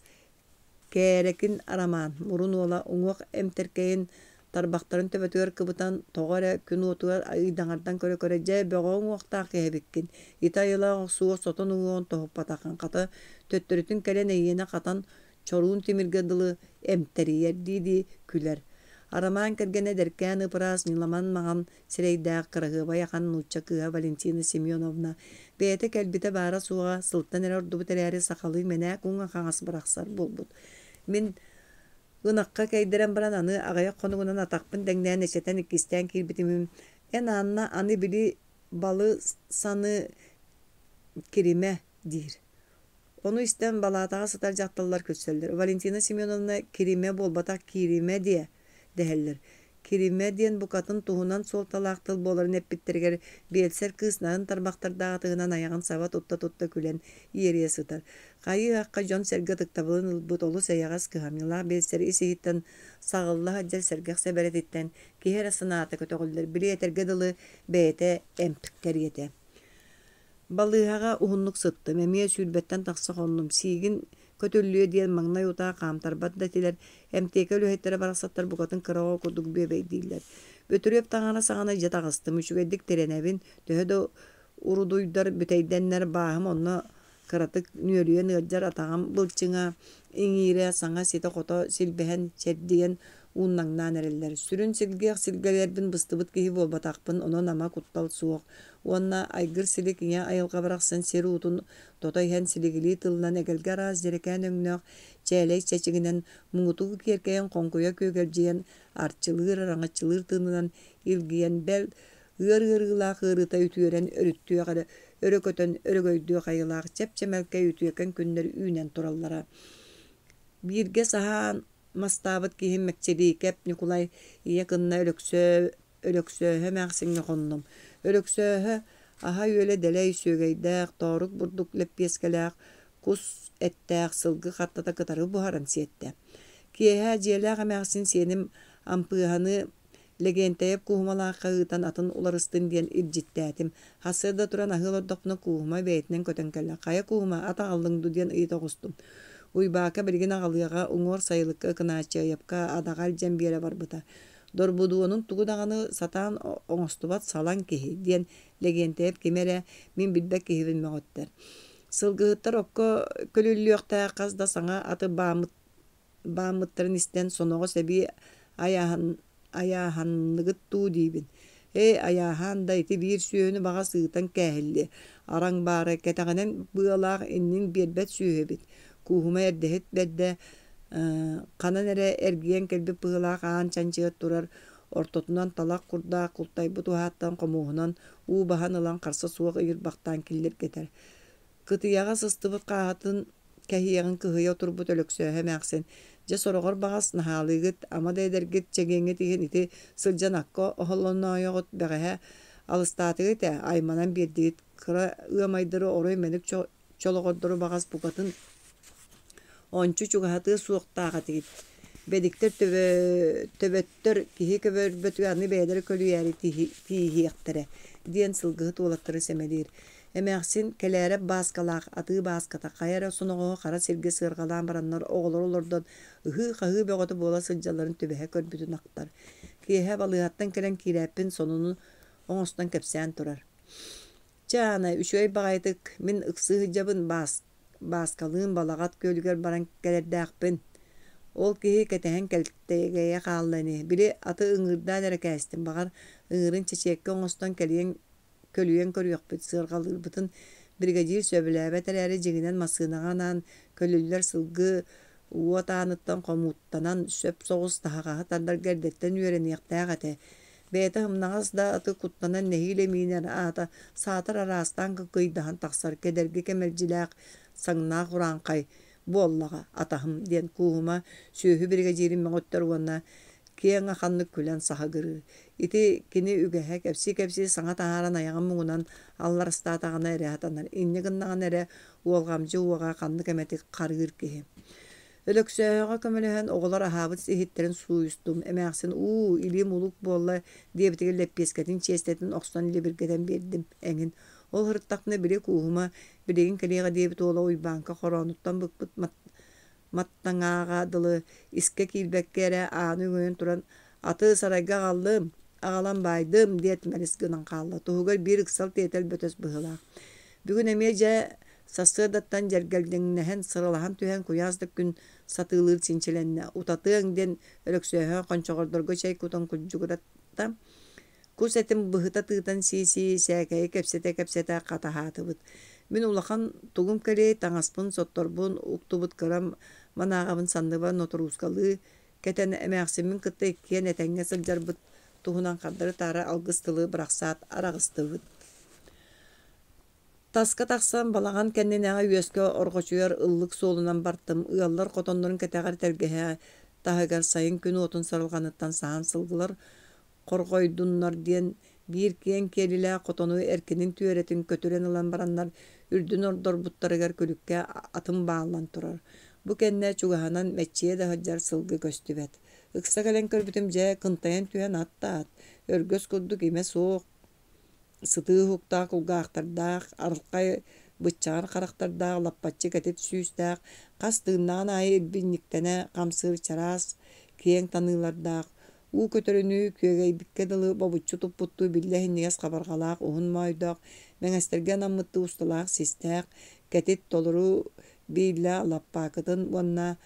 Кээрэкин Арамаан мурун уола уҥуох эмтэркэйин тарбахтарын төбөтүгэр кыбытан, тоҕо эрэ күн уотугар ыйдаҥардан көрө-көрө, «Дьэ, бөҕө уҥуохтаах киһи эбиккин, ити айылаах охсуо сотон уҥуоҕун тоһуппатаххын, хата, төттөрүтүн кэлэн эйиэнэ хатан чоруун тимиргэ дылы эмтэрийэр дии-дии күлэр. Арамаан кэргэнэ эдэркээн ып-ыраас ньыламан маҥан сирэйдээх кыраһыабай ахан нуучча кыыһа Валентина Семеновна бэйэтэ кэлбитэ баара-суоҕа сылтан эрэ ордубут эрээри сахалыы мэнээк уҥа-хаҥас бырахсар буолбут. Мин ынахха кэйдэрэн баран аны аҕыйах хонугунан атахпын дэҥнээн эчэтэн иккистээн киирбитим эн Анна аны били балы саны киримэ диир. Ону истэн балаатаҕа сытар дьахталлар күлсэллэр: «Валентина Семеновна киримэ буолбатах кииримэ диэ» дэһэллэр. Киримэ диэн букатын туһунан суолталаах тыл буоларын эппиттэригэр биэлсэр кыыс нарын тарбахтардаах ытыһынан айаҕын саба тутта-тутта күлэн иэрийэ сытар. Хайыы-һахха дьон-сэргэ ытыктабылын ылбыт олус эйэҕэс, кыһамньылаах биэлсэр ис-иһиттэн саҕылла сылдьар сэргэх сэбэрэтиттэн киһи эрэ санаата көтөҕүллэр, били этэргэ дылы бэйэтэ эмп кэриэтэ. Балыыһаҕа уһуннук сыттым, эмиэ сүүрбэттэн тахса хоннум, сиигин көтүллүө диэн маҥнай утаа хаамтарбат да этилэр, эмтиэкэ үлэһиттэрэ барахсаттар букатын кыра оҕо курдук бүөбэйдииллэр. Бөтүрүөп таҥара саҕана дьэ таҕыстым, үчүгэйдик тирэнэбин, төһө да урудуйдар бүтэйдэннэр бааһым онно кыратык нүөлүйэн ыалдьар атаҕым былчыҥа, иҥиирэ саҥа ситэ-хото силбэһэн, чэрдийэн, ууннаҥнаан эрэллэр. Сүрүн силгээх силгэлэрбин быстыбыт киһи буолбатахпын, онон ама куттал суох. Уонна айгыр-силик ийэ айылҕа барахсан сир уутун тото иһэн силигилии тылынан эгэлгэ араас дьэрэкээн өҥнөөх чээлэй чэчигинэн муҥутуу киэркэйэн хоҥкуйа күөгэлдьийэн арчылыыр, араҥаччылыыр тыынынан илгийэн, бэл, ыар ыарыылаах ыарыыта үтүөрэн өрүттүөх эрэ өрө көтөн өрөгөйдүөх айылаах чэп-чэмэлкэй үтүөкэн күннэр үүнэн тураллара. Бииргэ саһаан мастаабыт киһим Мэкчилиикэп Ньукулай ийэ кынна Өлөксөө Өлөксөөһө эмээхсиҥҥэ хоннум. Өлөксөөһө аһа-үөлэ дэлэй, сүөгэйдээх, тоорук бурдук лэппиэскэлээх, кус эттээх сылгы хаттата кытары буһаран сиэттэ. Киэһэ дьиэлээх эмээхсин сиэним Ампыыһаны Лэгиэнтэйэп Кууһумалаахха ыытан атын уларыстын диэн илдьиттээтим. Сарсыарда туран аһыы олордохпуна Кууһума бэйэтинэн көтөн кэллэ. «Хайа Кууһума, ат аҕаллыҥ дуу?» диэн ыйыта оҕустум. Уйбаака билигин аҕалыаҕа, уҥуор сайылыкка Ыкынааччыйапка адаҕа илдьэн биэрэ барбыта. Дорбудуонун тугу даҕаны сатаан оҥостубат салаҥ киһи, диэн Лэгиэнтэйэп кими эрэ мин билбэт киһибин мөҕүттэр. Сылгыһыттар окко көлүллүөхтээх хас да саҥа аты бааммыттарын истэн соноҕос эбии айааһанныгыт дуу диибин. Ээ, айааһаан да ити биир сүөһүнү баҕас ыытан кээһиллиэ, араҥ баара, кэтэҕинэн быалаах иннин биэрбэт сүөһү эбит. Кууһума эрдэһит бэрдэ ханан эрэ эргийэн кэлбит быһыылаах аан чанчыгар турар ортотунан талах курдаах култайбыт уһааттан хомуоһунан уу баһан ылан харса суох ыйырбахтаан киллиргэтэр. Кытыйаҕа сыстыбыт хааһытын кэһиэҕин кыһыйа отурбут Өлөксөөһө эмээхсин, дьэ сороҕор баҕас наһаалыыгыт, ама да эдэргит, чэгиэҥҥит иһин ити сылдьан акка оһоллоноойоҕут бэҕэһээ алыстаатыгыт ээ, айманан биэрдигит, кыра ыамайдары орой мэник чолоҕордору баҕас букатын ончу чугаһатыа суохтаах этигит. Бэдиктэр төбөттөр киһи көбөрбөтүгэр аны бэйэлэрэ көлүйээри тииһиэхтэрэ диэн сылгыһыт уолаттары сэмэлиир. Эмээхсин Кэлээрэп Бааскалаах атыы Бааската хайа эрэ соноҕоһу хара сиргэ сыарҕалаан бараннар оҕолору олордон ыһыы-хаһыы бөҕөтө буола сылдьалларын түбэһэ көрбүтүн ахтар. Киэһэ балыыһаттан кэлэн киирээппин сонуну оҥостон кэпсээн турар. Чэ, Аана, үчүгэй баҕайытык мин ыксыы сылдьабын Бааскалыын Балаҕат күөлүгэр баран кэлэрдээхпин. Ол киһи кэтэһэн кэлтэгэйэ хаалла ини. Били аты ыҥыырдаан эрэ кээстим, баҕар, ыҥыырын чэчиэккэ оҥостон кэлиэҥ көлүйэн көрүөхпүт, сыарҕалыырбытын биригэдьиир сөбүлээбэт эрээри, дьиҥинэн массыынаҕа анаан көлүллэр сылгы уот ааныттан хомууттанан, сөп соҕус таһаҕаһы тардарга эрдэттэн үөрэниэхтээх этэ. Бэйэтэ сымнаҕас да аты куттанан нэһиилэ миинэр аата саатар араастаан кыйдаһан тахсар кэдэрги кэмэлдьилээх саҥнаах урааҥхай буоллаҕа атаһым диэн Кууһума сүөһү биригэдьиирин мөҕүттэр уонна киэҥ аханнык күлэн саһыгырыыр. Ити кини үгэһэ кэпсии-кэпсии саҥа таһааран айаҕын муҥунан алларастаатаҕына эрэ сатанар, инньэ гыннаҕына эрэ уолҕамдьы уоҕа ханнык эмэтик харыыр киһи. Өлөксөөһөҕө көмөлөһөн оҕолор аһаабыт иһиттэрин сууйустум, эмээхсин уу, илиим улук буолла диэбитигэр лэппиэскэтин чиэстэтин охсон либиргэтэн биэрдим эҥин. Ол сырыттахпына били Кууһума билигин кэлиэҕэ диэбит уола Уйбааҥка хороонуттан быкпыт маттаҥааҕа дылы искэ киирбэккэ эрэ ааны өҥөйөн туран аты сарайга аҕаллым, аҕалан баайдым диэт мэлис гынан хаалла. Туһугар биир ыксал тиэтэл бөтөс быһыылаах. Бүгүн эмиэ дьэ сарсыардаттан дьэргэлдьиҥнэһэн сыралаһан түһэн куйаас да күн сатыылыыр чинчилэннэ. Утатыаҥ диэн Өлөксөөһө хончоҕордорго чэй кутан кудьугуратта. Кус этин быһыта тыытан сии-сии, сээкэйи кэпсэтэ-кэпсэтэ хатаһаатыбыт. Мин улахан тугум кэлиэй, таҥаспын, сотторбун уктубут кырам манааҕабын санныбар нотуруускалыы кэтэн эмээхсиммин кытта иккиэн этэҥҥэ сылдьарбыт туһунан хардары-таары алгыс тылы бырахсаат араҕыстыбыт. Таска тахсан балаҕан кэннинээҕи үөскэ орҕочуйар ыллык суолунан бартым, ыаллар хотоннорун кэтэҕэр тэлгэһэ таһыгар сайын күн уотун сарылҕаныттан саһан сылгылар хорҕойдуннар диэн биир киэҥ киэлилээх хотону эркинин түөрэтин көтүрэн ылан бараннар үрдүн ордорбуттарыгар күлүккэ атын бааллан турар. Бу кэннэ чугаһынан мэччийэ да сылдьар сылгы көстүбэт. Ыкса кэлэн көрбүтүм дьэ кынтайан түһэн ат да ат, өргөс курдук имэ суох, Сытыы уһуктаах кулгаахтардаах, арылхай быччаҕар харахтардаах, лаппаччы кэтит сүүстээх, хас тыыннаҕын аайы ирбинньиктэнэ хамсыыр чараас, киэҥ таныылардаах, уу көтөрүнүү күөгэйбиккэ дылы бобуччу туппуттуу биллэ иһинньигэс хабарҕалаах уһун моойдоох, мэҥэстэргэ анаммыттыы усталаах систээх, кэтит толору бииллээх лаппаакытын уонна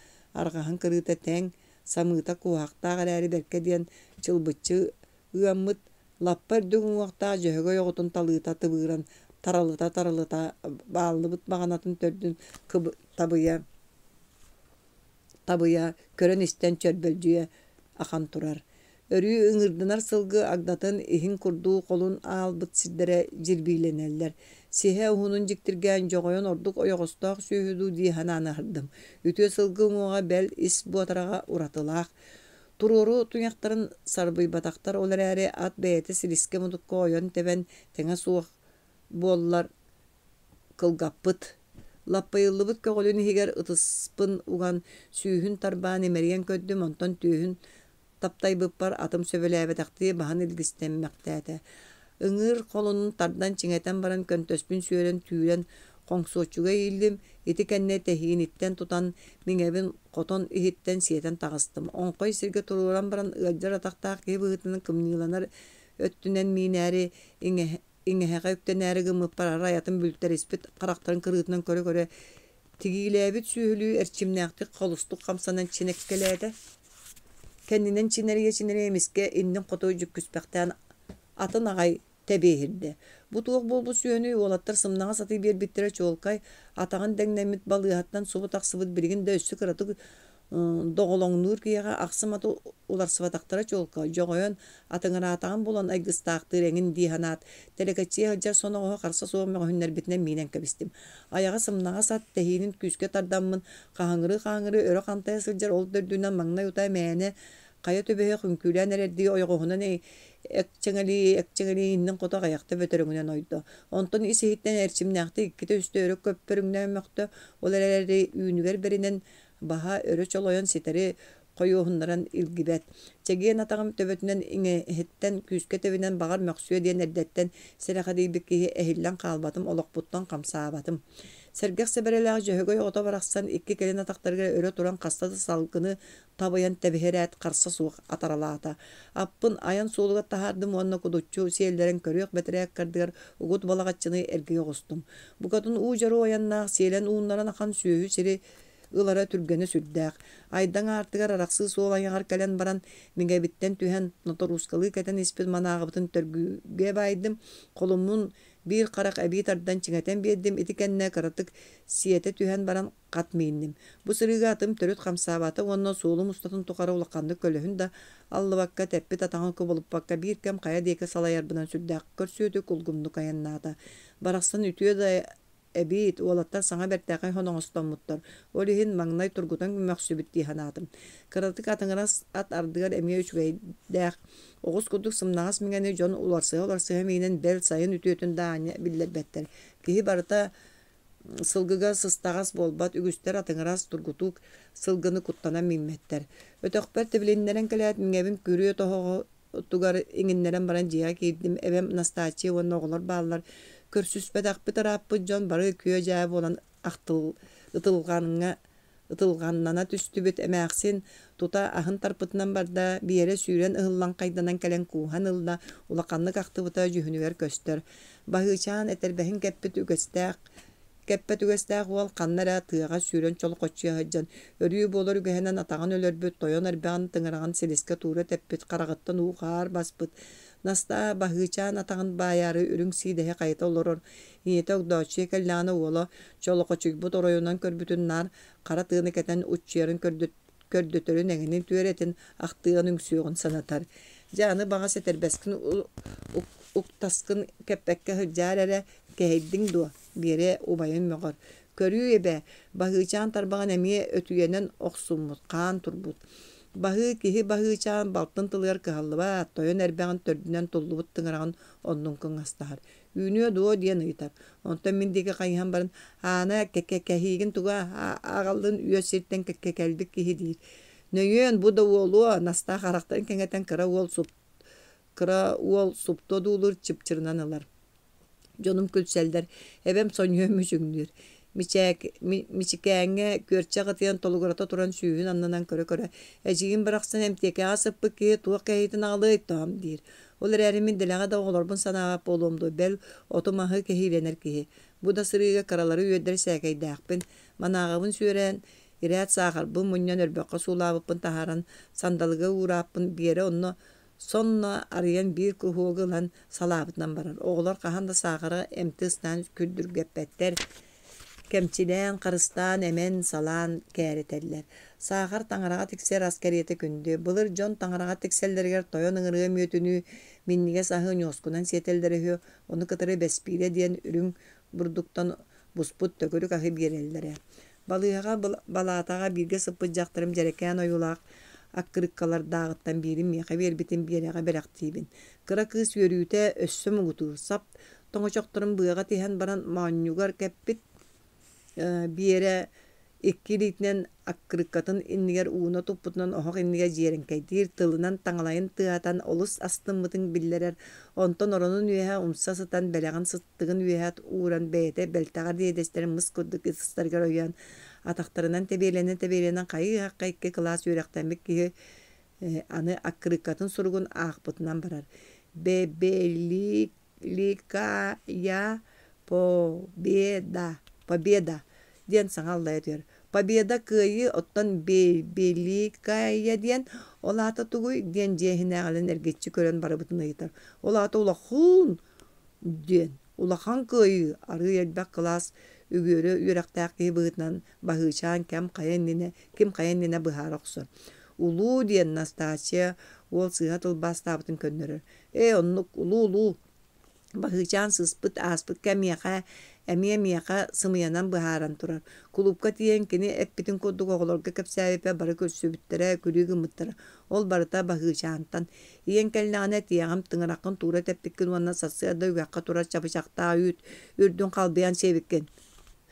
арҕаһын кырыыта тэҥ, Самыыта куоһахтаах эрээри бэркэ диэн чылбыччы ыаммыт, лаппа үрдүк уҥуохтаах дьөһөгөй оҕотун талыыта тыбыыран таралыта-таралыта бааллыбыт баҕанатын төрдүн табыйа табыйа көрөн-истэн чөрбөлдьүйэ ахан турар. Өрүү ыҥырдынар сылгы агдатын иһин курдуу холун аалбыт сирдэрэ дьирбиилэнэллэр. Сиһэ уһунун дьиктиргээн дьоҕойон ордук ойоҕостоох сүөһү дуу дии санаан аһардым. Үтүө сылгы уҥуоҕа бэл ис буотараҕа уратылаах. Туруору туйахтарын сарбыйбатахтар, ол эрээри ат бэйэтэ силискэ-мутукка ойон-тэбэн тэҥэ суох буоллар кылгаппыт. Лаппайыллыбыт көҕүлүн иһигэр ытыспын уган, сүүһүн тарбаан имэрийэн көрдүм, онтон түөһүн таптайбыппар атым сөбүлээбэтэхтии баһын илгистэммэхтээтэ. Ыҥыыр холунун тардан чиҥэтэн баран көнтөспүн сүөрэн түүрэн хоҥсуоччуга ииллим, ити кэннэ тэһииниттэн тутан миҥэбин хотон иһиттэн сиэтэн таҕыстым. Оҥхой сиргэ туруоран баран ыалдьар атахтаах киһи быһыытынан кымньыыланар өттүнэн миинээри иҥэһэҕэ үктэнээри гыммыппар арай атын бүлтэриспит харахтарын кырыытынан көрө-көрө тигиилээбит сүөһүлүү эрчимнээхтик холустук хамсанан чинэккэлээтэ. Кэннинэн чинэрийэ-чинэрийэ эмискэ иннин хоту дьүккүспэхтээн атын аҕай тэбиэһирдэ. Бу туох буолбут сүөһүнүй уолаттар сымнаҕас атыы биэрбиттэрэ чуолкай, атаҕын дэҥнэммит балыыһаттан субу тахсыбыт билигин да өссө кыратык доҕолоҥнуур киһиэхэ ахсым аты уларсыбатахтара чуолкай, дьоҕойон, атыҥыраатаҕын булан айгыстаахтыыр эҥин дии санаат, тэлэкэччийэ сылдьар соноҕоһу харса суох мөҕүһүннэрбитинэн миинэн кэбистим. Айаҕа сымнаҕас ат тэһиинин күүскэ тардаммын, хаһыҥырыы-хаһыҥырыы өрө хантайа сылдьар ол төрдүнэн маҥнай утаа мээнэ хайа түбэһиэх үҥкүүлээн эрэрдии ойоҕоһунан экчэҥэлии-экчэҥэлии иннин хоту аҕыйахта бөтөрөҥүнэн ойдо. Онтон ис-иһиттэн эрчимнээхтик иккитэ-үстэ өрө көппөрүҥнээн мөхтө, ол эрээри үүнүгэр бэринэн баһа өрө чолойон ситэри хойуоһуннаран илгибэт. Чэгиэн атаҕым төбөтүнэн иҥэһиттэн күүскэ тэбинэн баҕар мөхсүө диэн эрдэттэн сэрэхэдийбит киһи эһиллэн хаалбатым, олохпуттан хамсаабатым. Сэргэх сэбэрэлээх Дьөһөгөй оҕото барахсан икки кэлин атахтарыгар өрө туран хаста да салгыны табыйан тэбиһэрээт харса суох атаралаата. Аппын айан суолугар таһаардым уонна кудуччу сиэллэрэн көрүөх бэтэрээ ыккардыгар угут балаҕаччыны эргийэ оҕустум. Букатын уу дьоруо айаннаах сиэлэн ууннаран ахан сүөһү сири ылара түргэнэ сүрдээх. Айдаҥ аартыгар арахсыы суол айаҕар кэлэн баран, миҥэбиттэн түһэн, ноторуускалыы кэтэн испит манааҕыбытын төргүүгэ баайдым, холуммун биир харах эбии тардан чиҥэтэн биэрдим, ити кэннэ кыратык сиэтэ түһэн баран хат миинним. Бу сырыыга атым төрүт хамсаабата уонна суолум устатын тухары улаханнык көлөһүн да аллыбакка, тэппит атаҕын кубулуппакка биир кэм хайа диэки салайарбынан сүрдээх көрсүөтүк улгумнук айаннаата. Барахсан үтүө да эбиит, уолаттар саҥа бэртээхэй хоноҕостоммуттар, ол иһин маҥнай тургутан мөхсүбүт дии санаатым. Кыратык атыҥырас ат ардыгар эмиэ үчүгэйдээх, оҕус курдук сымнаҕас миҥэни дьон уларсыһа-уларсыһа миинэн бэл сайын үтүөтүн да аанньа биллэрбэттэр. Киһи барыта сылгыга сыстаҕас буолбат, үгүстэр атыҥырас, тургутук сылгыны куттанан мииммэттэр. Өтөхпөр тибилиннэрэн кэлээт миҥэбин күрүө тоһоҕотугар иҥиннэрэн баран дьиэҕэ киирдим. Эбэм Настааччыйа уонна оҕолор бааллар. Көрсүспэтэхпит ырааппыт дьон бары күө-дьаа буолан ахтыл ытылҕаҥҥа ытылҕаннана түстүбүт. Эмээхсин тута аһын тарпытынан барда, Биэрэ сүүрэн ыһыллаҥхайданан кэлэн кууһан ылла, улаханнык ахтыбыта дьүһүнүгэр көстөр. Баһыычаан этэрбэһин кэппит үгэстээх кэппэт үгэстээх уол ханна эрэ тыаҕа сүүрэн чолохоччуйа сылдьан, өрүү буолар үгэһинэн атаҕын өлөрбүт, тойон эрбэҕин тыҥыраҕын силискэ туура тэппит, хараҕыттан уу-хаар баспыт. Настаа Баһыычаан атаҕын баайаары үрүҥ сиидэһи хайыта олорор, ийэтэ Огдооччуйа кэллэҕинэ уола чолохочуйбут оройунан көрбүтүн наар хара тыаны кэтэн уччуйарын көрдөтөрүн эҥинин түөрэтин ахтыан үҥсүөҕүн санатар. Дьэ аны баҕас этэрбэскин уктаскын кэппэккэ сылдьаар эрэ, кэһэйдиҥ дуо? Биэрэ убайын мөҕөр. Көрүү эбээ, Баһыычаан тарбаҕын эмиэ өтүйэнэн охсуммут, хаан турбут. Баһыы киһи Баһыычаан балтын тылыгар кыһаллыбат, тойон эрбэҕин төрдүнэн туллубут тыҥыраҕын оннун кыҥастаһар. Үүнүө дуо диэн ыйытар. Онтон мин диэки хайыһан баран, Аана кэһиигин туга аҕаллын үөс сиртэн кэлбит киһи диир. Нөйүөн бу да уолуо, Настаа харахтарын кэҥэтэн кыра уол суп кыра уол супту одуулуур чыпчырынан ылар. Дьонум күлсэллэр, эбэм сонньуйан мүчүҥнүүр. Мичээк, Мичикээҥҥэ күөрчэх ытыйан толугурата туран сүүһүн аннынан көрө-көрө, «Эдьиийим барахсан эмтиэкэҕэ сыппыт киһи туох кэһиитин аҕалыай тоом» диир. Ол эрээри мин дэлэҕэ да оҕолорбун санаабат буолуом дуо, бэл, оту-маһы кэһиилэнэр киһи. Бу да сырыыга кыралары үөрдэр сээкэйдээхпин. Манааҕабын сүөрэн, Ирээт саахарбын мунньан өрбөххө суулаабыппын таһааран сандалыга уурааппын Биэрэ онно сонно арыйан биир куһуогу ылан салаабытынан барар. Оҕолор хаһан да саахары эмти ыстаан күрдүргэппэттэр. Кэмчилээн, харыстаан, эмэн, салаан кээрэтэллэр. Саахар таҥараҕа тиксэр ас кэриэтэ күндү. Былыр дьон таҥараҕа тиксэллэригэр тойон ыҥырыа мүөтүнүү минньигэс аһы ньуоскунан сиэтэллэрэ үһү, ону кытары бэспиирэ диэн үрүҥ бурдуктан буспут төгүрүк аһы биэрэллэрэ. Балыыһаҕа балаатаҕа бииргэ сыппыт дьахтарым дьэрэкээн ойуулаах аккырыыккалардааҕыттан биирин миэхэ биэрбитин Биэрэҕэ бэлэхтиибин. Кыра кыыс үөрүүтэ өссө муҥутуур. Сап тоҥочохторун быаҕа тиһэн баран моонньугар кэппит Биэрэ икки илиитинэн аккырыыккатын иннигэр ууна туппутунан оһох иннигэр дьиэрэҥкэйдиир, тылынан таҥалайын тыаһатан олус астыммытын биллэрэр, онтон оронун үөһэ умса сытан бэлэҕин сыттыгын үөһэ ууран бэйэтэ бэлтэҕэр иэдэстэрин мыс курдук ытыстарыгар өйөөн атахтарынан тэбиэлэнэ-тэбиэлэнэ хайыы-хахха икки кылаас үөрэхтэммит киһи аны аккырыыккатын суругун аахпытынан барар. Бэбэлик Ликая победа, победа диэн саҥа аллайа түһэр. Победа кыайыы, оттон Великая диэн ол аата тугуй диэн дьиэ иһинээҕилэрин эргиччи көрөн барыбытын ыйытар. Ол аата улахуун диэн улахан кыайыы арыый элбэх кылаас үгүөрү үөрэхтээх киһи быһыытынан Баһыычаан кэм хайа иннинэ ким хайа иннинэ быһаара охсор. Улуу диэн Настааччыйа уол сыыһа тылбаастаабытын көннөрөр. Ээ, оннук улуу-улуу Баһыычаан сыспыт ааспыт кэмиэхэ эмиэ миэхэ сымыйанан быһааран турар. Кулуупка тиийэн кини эппитин курдук оҕолорго кэпсээбиппэр бары көрсүбүттэрэ, күлүү гыммыттара. Ол барыта Баһыычаантан. Ийэҥ кэллэҕинэ тиэҕим тыҥыраххын туура тэппиккин уонна сарсыарда үгэххэ турар чабычахтаах үүт үрдүн халбыйан сиэбиккин.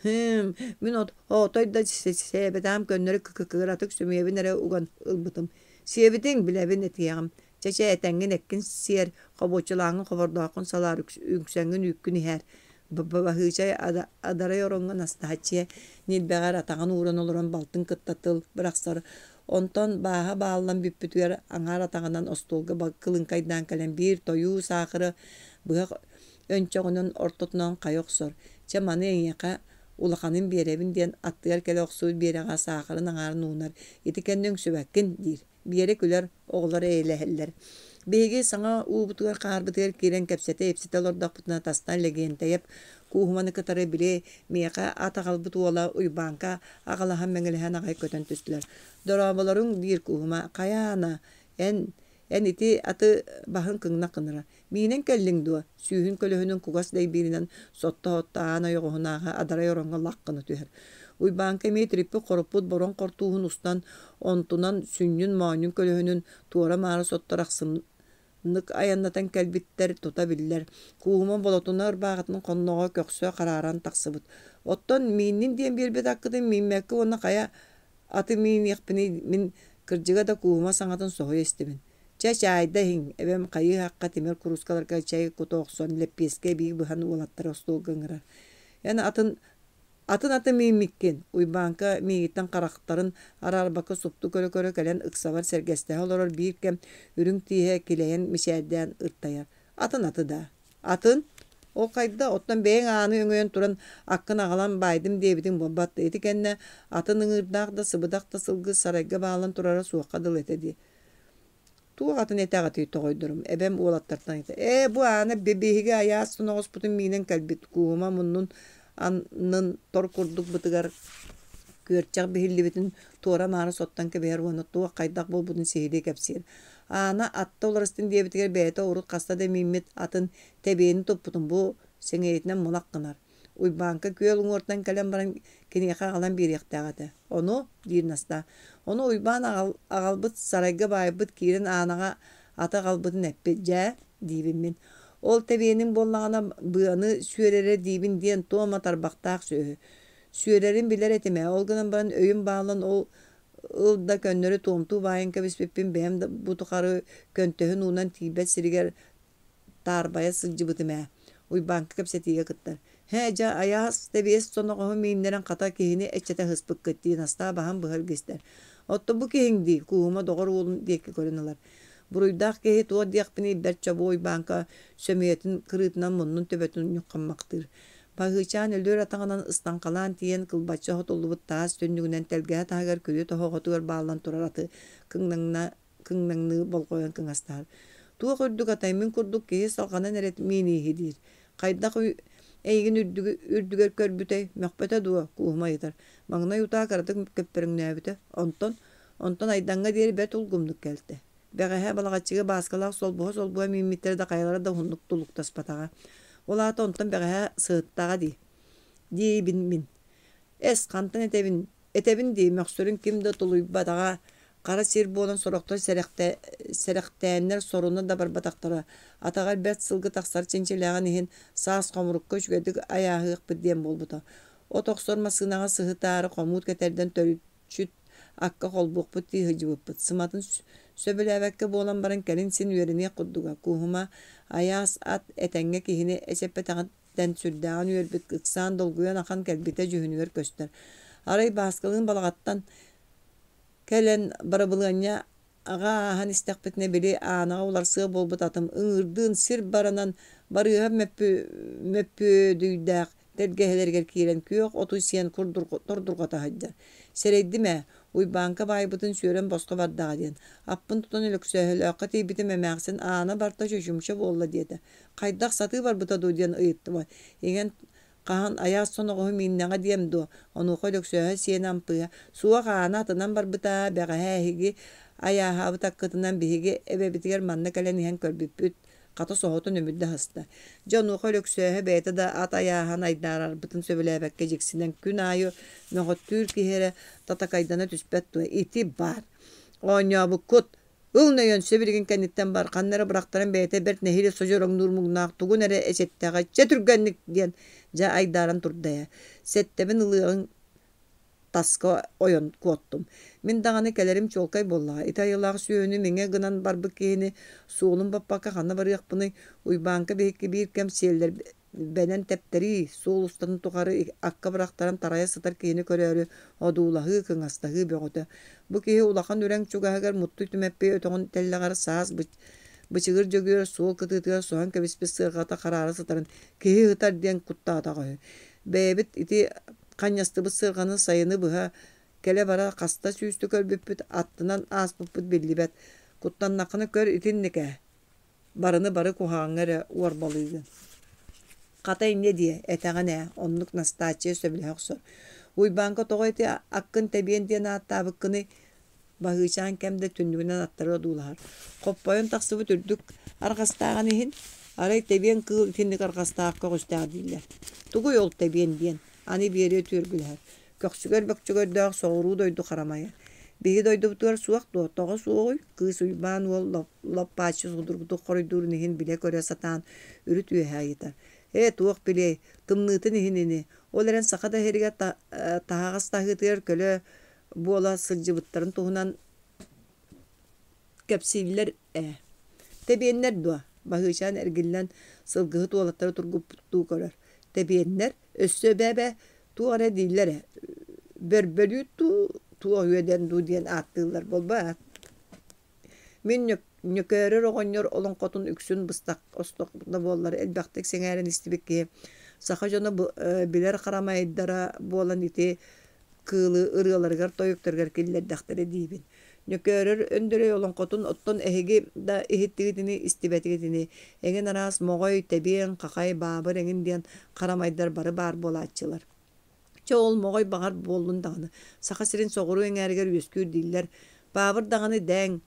Һыым, мин отой да сээбэтэҕим көннөрү кыратык сөмүйэбин эрэ уган ылбытым. Сиэбитиҥ, билэбин этиэҕим. Чэ-чэ, этэҥҥин эккин сиэр, хобуоччулааҥҥын хобордооххун салаар, үҥсэҥҥин үүккүн иһээр. Баһыычай адарай ороҥҥо Настааччыйа ньилбэҕэр атаҕын ууран олорон балтын кытта тыл бырахсар. Онтон бааһа бааллан бүппүтүгэр аҥаар атаҕынан остуолга кылыҥкайдаан кэлэн биир тойуу саахары быһах өнчөҕүнэн ортотунан хайа охсор. Чэ, маны эйиэхэ улаханын биэрэбин диэн аттыгар кэлэ охсубут Биэрэҕэ саахарын аҥаарын уунар. Ити кэннэ үҥсүбэккин диир. Биэрэ күлэр, оҕолор эйэлэһэллэр. Биһиги саҥа уубутугар-хаарбытыгар киирэн кэпсэтэ-ипсэтэ олордохпутуна тастан Лэгиэнтэйэп Кууһуманы кытары били миэхэ ат аҕалбыт уола Уйбааҥка аҕалаһан мэҥилэһэн аҕай көтөн түстүлэр. «Дорооболоруҥ» диир Кууһума, «хайа Аана, эн эн ити аты баһын кыҥнах гынара. Миинэн кэллиҥ дуо?» Сүүһүн көлөһүнүн кугас дэйбииринэн сотто-сотто аан ойоҕоһунааҕы адарай ороҥҥо лах гына түһэр. Уйбааҥка эмиэ тириппит-хоруппут бороҥ хортууһун устан, онтунан сүнньүн моонньун көлөһүнүн туора-маары соттор ахсымнык айаннатан кэлбиттэр тута биллэр. Кууһума болотуна ырбаахытын хонноҕо көхсө харааран тахсыбыт. Оттон мииннин диэн биэрбит аккытын мииммэккэ уонна хайа аты мииниэхпиний мин кырдьыга да Кууһума саҥатын соһуйа истибин. Чэ, чаайда иһиҥ, эбэм хайыы-хахха тимир куруускаларга чэй кута охсон, лэппиэскэ эбии быһан уолаттары остуолга ыҥырар. Эн атын атын аты мииммиккин, Уйбааҥка миигиттэн харахтарын араарбакка супту көрө-көрө кэлэн ыксабар сэргэстэһэ олорор биир кэм үрүҥ тииһэ килэйэн мичээрдээн ыртайар. Атын аты даа? Атын? Ол хайда, оттон бэйэҥ ааны өҥөйөн туран аккын аҕалан баайдым диэбитиҥ буолбат да, ити кэннэ атын ыҥыырдаах да, сыбыдах да сылгы сарайга бааллан турара суохха дылы этэ дии. Туох атын этэҕитий тоҕойдорум, эбэм уолаттартан ыйыта. Ээ, бу Аана биһиги айаас соноҕоспутун миинэн кэлбит, Кууһума муннун аннын тор курдук бытыгар күөрчэх биһиллибитин туора-маары соттон кэбиһэр уонна туох хайдах буолбутун сиһилии кэпсиир. Аана атта уларыстын диэбитигэр бэйэтэ урут хаста да мииммит атын тэбиэни туппутун бу сэҥийэтинэн мулах гынар. Уйбааҥка күөл уҥуортан кэлэн баран киниэхэ аҕалан биэриэхтээх этэ. Ону, диир Настаа, ону Уйбаан аҕалбыт сарайга баайбыт киирэн Аанаҕа аты аҕалбытын эппит. Дьээ, диибин мин. Ол тэбиэниҥ буоллаҕына быаны сүөрэрэ диибин диэн туома тарбахтаах сүөһү. Сүөрэрин билэр этим ээ, ол гынан баран өйүм бааллан ол ыл да көннөрү туомтуу баайан кэбиспиппин бэйэм да бу тухары көнтөһүн уунан тиийбэт сиригэр таарбайа сылдьыбытым ээ. Уйбааҥка кэпсэтиигэ кыттар. Һээ, дьэ, айаас тэбиэс соноҕоһу мииннэрэн хата киһини эчэтэ ыһыспыккыт дии Настаа баһын быһа илгистэр. Оттон бу киһиҥ дии, Кууһума доҕор уолун диэки көрөн ылар. Буруйдаах киһи туох диэхпиний бэрт чобуо Уйбааҥка сөмүйэтин кырыытынан муннун төбөтүн ньуххаммахтыыр. Баһыычаан өлүөр атаҕынан ыстаҥхалаан тиийэн кылбаччы оһотуллубут таас түннүгүнэн тэлгэһэ таһыгар күрүө тоһоҕотугар бааллан турар аты кыҥнаҥныы болҕойон кыҥастаһар. Туох үрдүк атай мин курдук киһи салҕанан эрэ миинииһи диир. Хайдах эйигин үрдүгэр көрбүтэй, мөхпөтө дуо? Кууһума ыйытар. Маҥнай утаа кыратык көппөрөҥнөөбүтэ. Онтон, онтон Айдаҥҥа диэри бэрт улгумнук кэлтэ. Бэҕэһээ Балаҕаччыга Бааскалаах солбуһа-солбуһа мииммиттэрэ да хайалара да уһуннук тулуктаспатаҕа. Ол аата онтон бэҕэһээ сыһыттаҕа дии. Диибин мин. Эс, хантан этэбин, этэбин дии, мөхсөрүн ким да тулуйбатаҕа. Хара сир буолан сорохтор сэрэхтээннэр соруна да барбатахтара. Атаҕар бэрт сылгы тахсар чинчилээҕин иһин саас хомурукка үчүгэйдик айааһыахпыт диэн буолбута. От охсор массыынаҕа сыһытаары хомуут кэтэрдэн төрүччүт акка холбуохпут дии сылдьыбыппыт. Сыматын сөбүлээбэккэ буолан баран кэлин син үөрэниэх курдуга. Кууһума айаас ат этэҥҥэ киһини эчэппэтэҕиттэн сүрдээҕин үөрбүт, ыксаан долгуйан ахан кэлбитэ дьүһүнүгэр көстөр. Арай Бааскалыын балаҕаттан кэлэн барабылыанньа аҕа ааһан истэхпитинэ били Аанаҕа уларсыах буолбут атым ыҥыырдыын сир баранан Барыыһап Мөппүөдүйдээх тэлгэһэлэригэр киирэн күөх оту сиэн тордурҕата сылдьар. Сэрэйдим ээ, Уйбааҥка баайбытын сүөрэн босхо бардаҕа диэн. Аппын тутан Өлөксөөһөлөөххө тиийбитим эмээхсин Аана барта чочумча буолла диэтэ. Хайдах сатыы барбыта дуу диэн ыйыттым. Иҥэн хаһан айаас соноҕоһу мииннэҕэ диэм дуо? Онуоха Өлөксөөһө сиэнэ Ампыыһа суох Аана атынан барбыта, бэҕэһээ эһиги айааһаабыт аккытынан биһиги эбэбитигэр манна кэлэн иһэн көрбүппүт хата соһутун өмүрдэ аһыста. Дьэ онуоха Өлөксөөһө бэйэтэ да ат айааһаан айдаарарбытын сөбүлээбэккэ дьиксинэн күн аайы мөҕөттүүр киһи эрэ татакайдана түспэт дуо ити баар. Оонньообуккут Ыл нөйөн сибилигин кэнниттэн бар ханна эрэ бырахтаран бэйэтэ бэрт нэһиилэ содьороҥнуур муҥнаах тугун эрэ эчэттэҕэ чэ түргэнник диэн дьэ айдааран турда ээ. Сэттэбин ылыаҕыҥ таска ойон куоттум. Мин даҕаны кэлэрим чуолкай буоллаҕа. Ити айылаах сүөһүнү миҥэ гынан барбыт киһини суолун баппакка ханна барыахпыный? Уйбааҥка биһикки биир кэм сиэллэрбэнэн тэптэрии, суол устатын тухары акка бырахтаран тарайа сытар киһини көрөөрү одуулаһыы, кыҥастаһыы бөҕөтө. Бу киһи улахан үрэҥ чугаһыгар Муттуй Түмэппий өтөҕүн тэллэҕэр саас Бычыгыр Дьөгүөр суол кытыытыгар соһон кэбиспит сыарҕата хараара сытарын киһи ыһытар диэн куттаатаҕа үһү. Бэйэбит ити ханньастыбыт сыарҕаны сайыны быһа кэлэ-бара хаста сүүстэ көрбүппүт, аттынан ааспыппыт биллибэт. Куттаннаххына көр итинник ээ. Барыны бары куһаҕаҥҥа эрэ уорбалыыгын. Хата инньэ диэ, этэҕин ээ, оннук Настааччыйа сөбүлэһэ охсор. Уйбааҥка тоҕо ити аккын тэбиэн диэн ааттаабыккыный? Баһыычаан кэм да түннүгүнэн аттары одуулаһар. Хоппойон тахсыбыт үрдүк арҕастааҕын иһин, арай тэбиэн кыыл итинник арҕастаах көҕүстээх дииллэр. Тугуй ол тэбиэн диэн? Аны биэриэ түөргүлэһэр. Көхсүгэр бөкчөгөрдөөх соҕуруу дойду харамайа. Биһи дойдубутугар суох дуо? Тоҕо суоҕуй? Кыыс Уйбаан уол лоппааччы судургутук хоруйдуурун иһин билэ-көрө сатаан үрүт үөһэ ыйытар. Ээ, туох билиэй, тымныытын иһин ини. Ол эрэн саха да иһиригэр таһаҕас таһыытыгар көлө буола сылдьыбыттарын туһунан кэпсииллэр ээ. Тэбиэннэр дуо? Баһыычаан эргиллэн сылгыһыт уолаттары тургуппуттуу көрөр. Тэбиэннэр? Өссө эбээ-эбээ туох эрэ дииллэр ээ. Бөрбөлүүт дуу, туох үөдэн дуу диэн ааттыыллар буолбаат? Мин Ньөкөөрөр оҕонньор олоҥхотун үксүн быстах остох да буоллар элбэхтик сэҥээрэн истибит киһи саха дьоно билэр харамайдара буолан ити кыылы ырыаларыгар-тойуктарыгар киллэрдэхтэрэ диибин. Ньөкөөрөр Өндөрөй олоҥхотун оттон эһиги да иһиттигит ини, истибэтигит ини, эҥин араас моҕой, тэбиэн, хахай, баабыр эҥин диэн харамайдар бары баар буолааччылар. Чэ ол моҕой баҕар буоллун даҕаны, Саха сирин соҕуруу эҥээригэр үөскүүр дииллэр. Баабыр даҕаны дэҥ,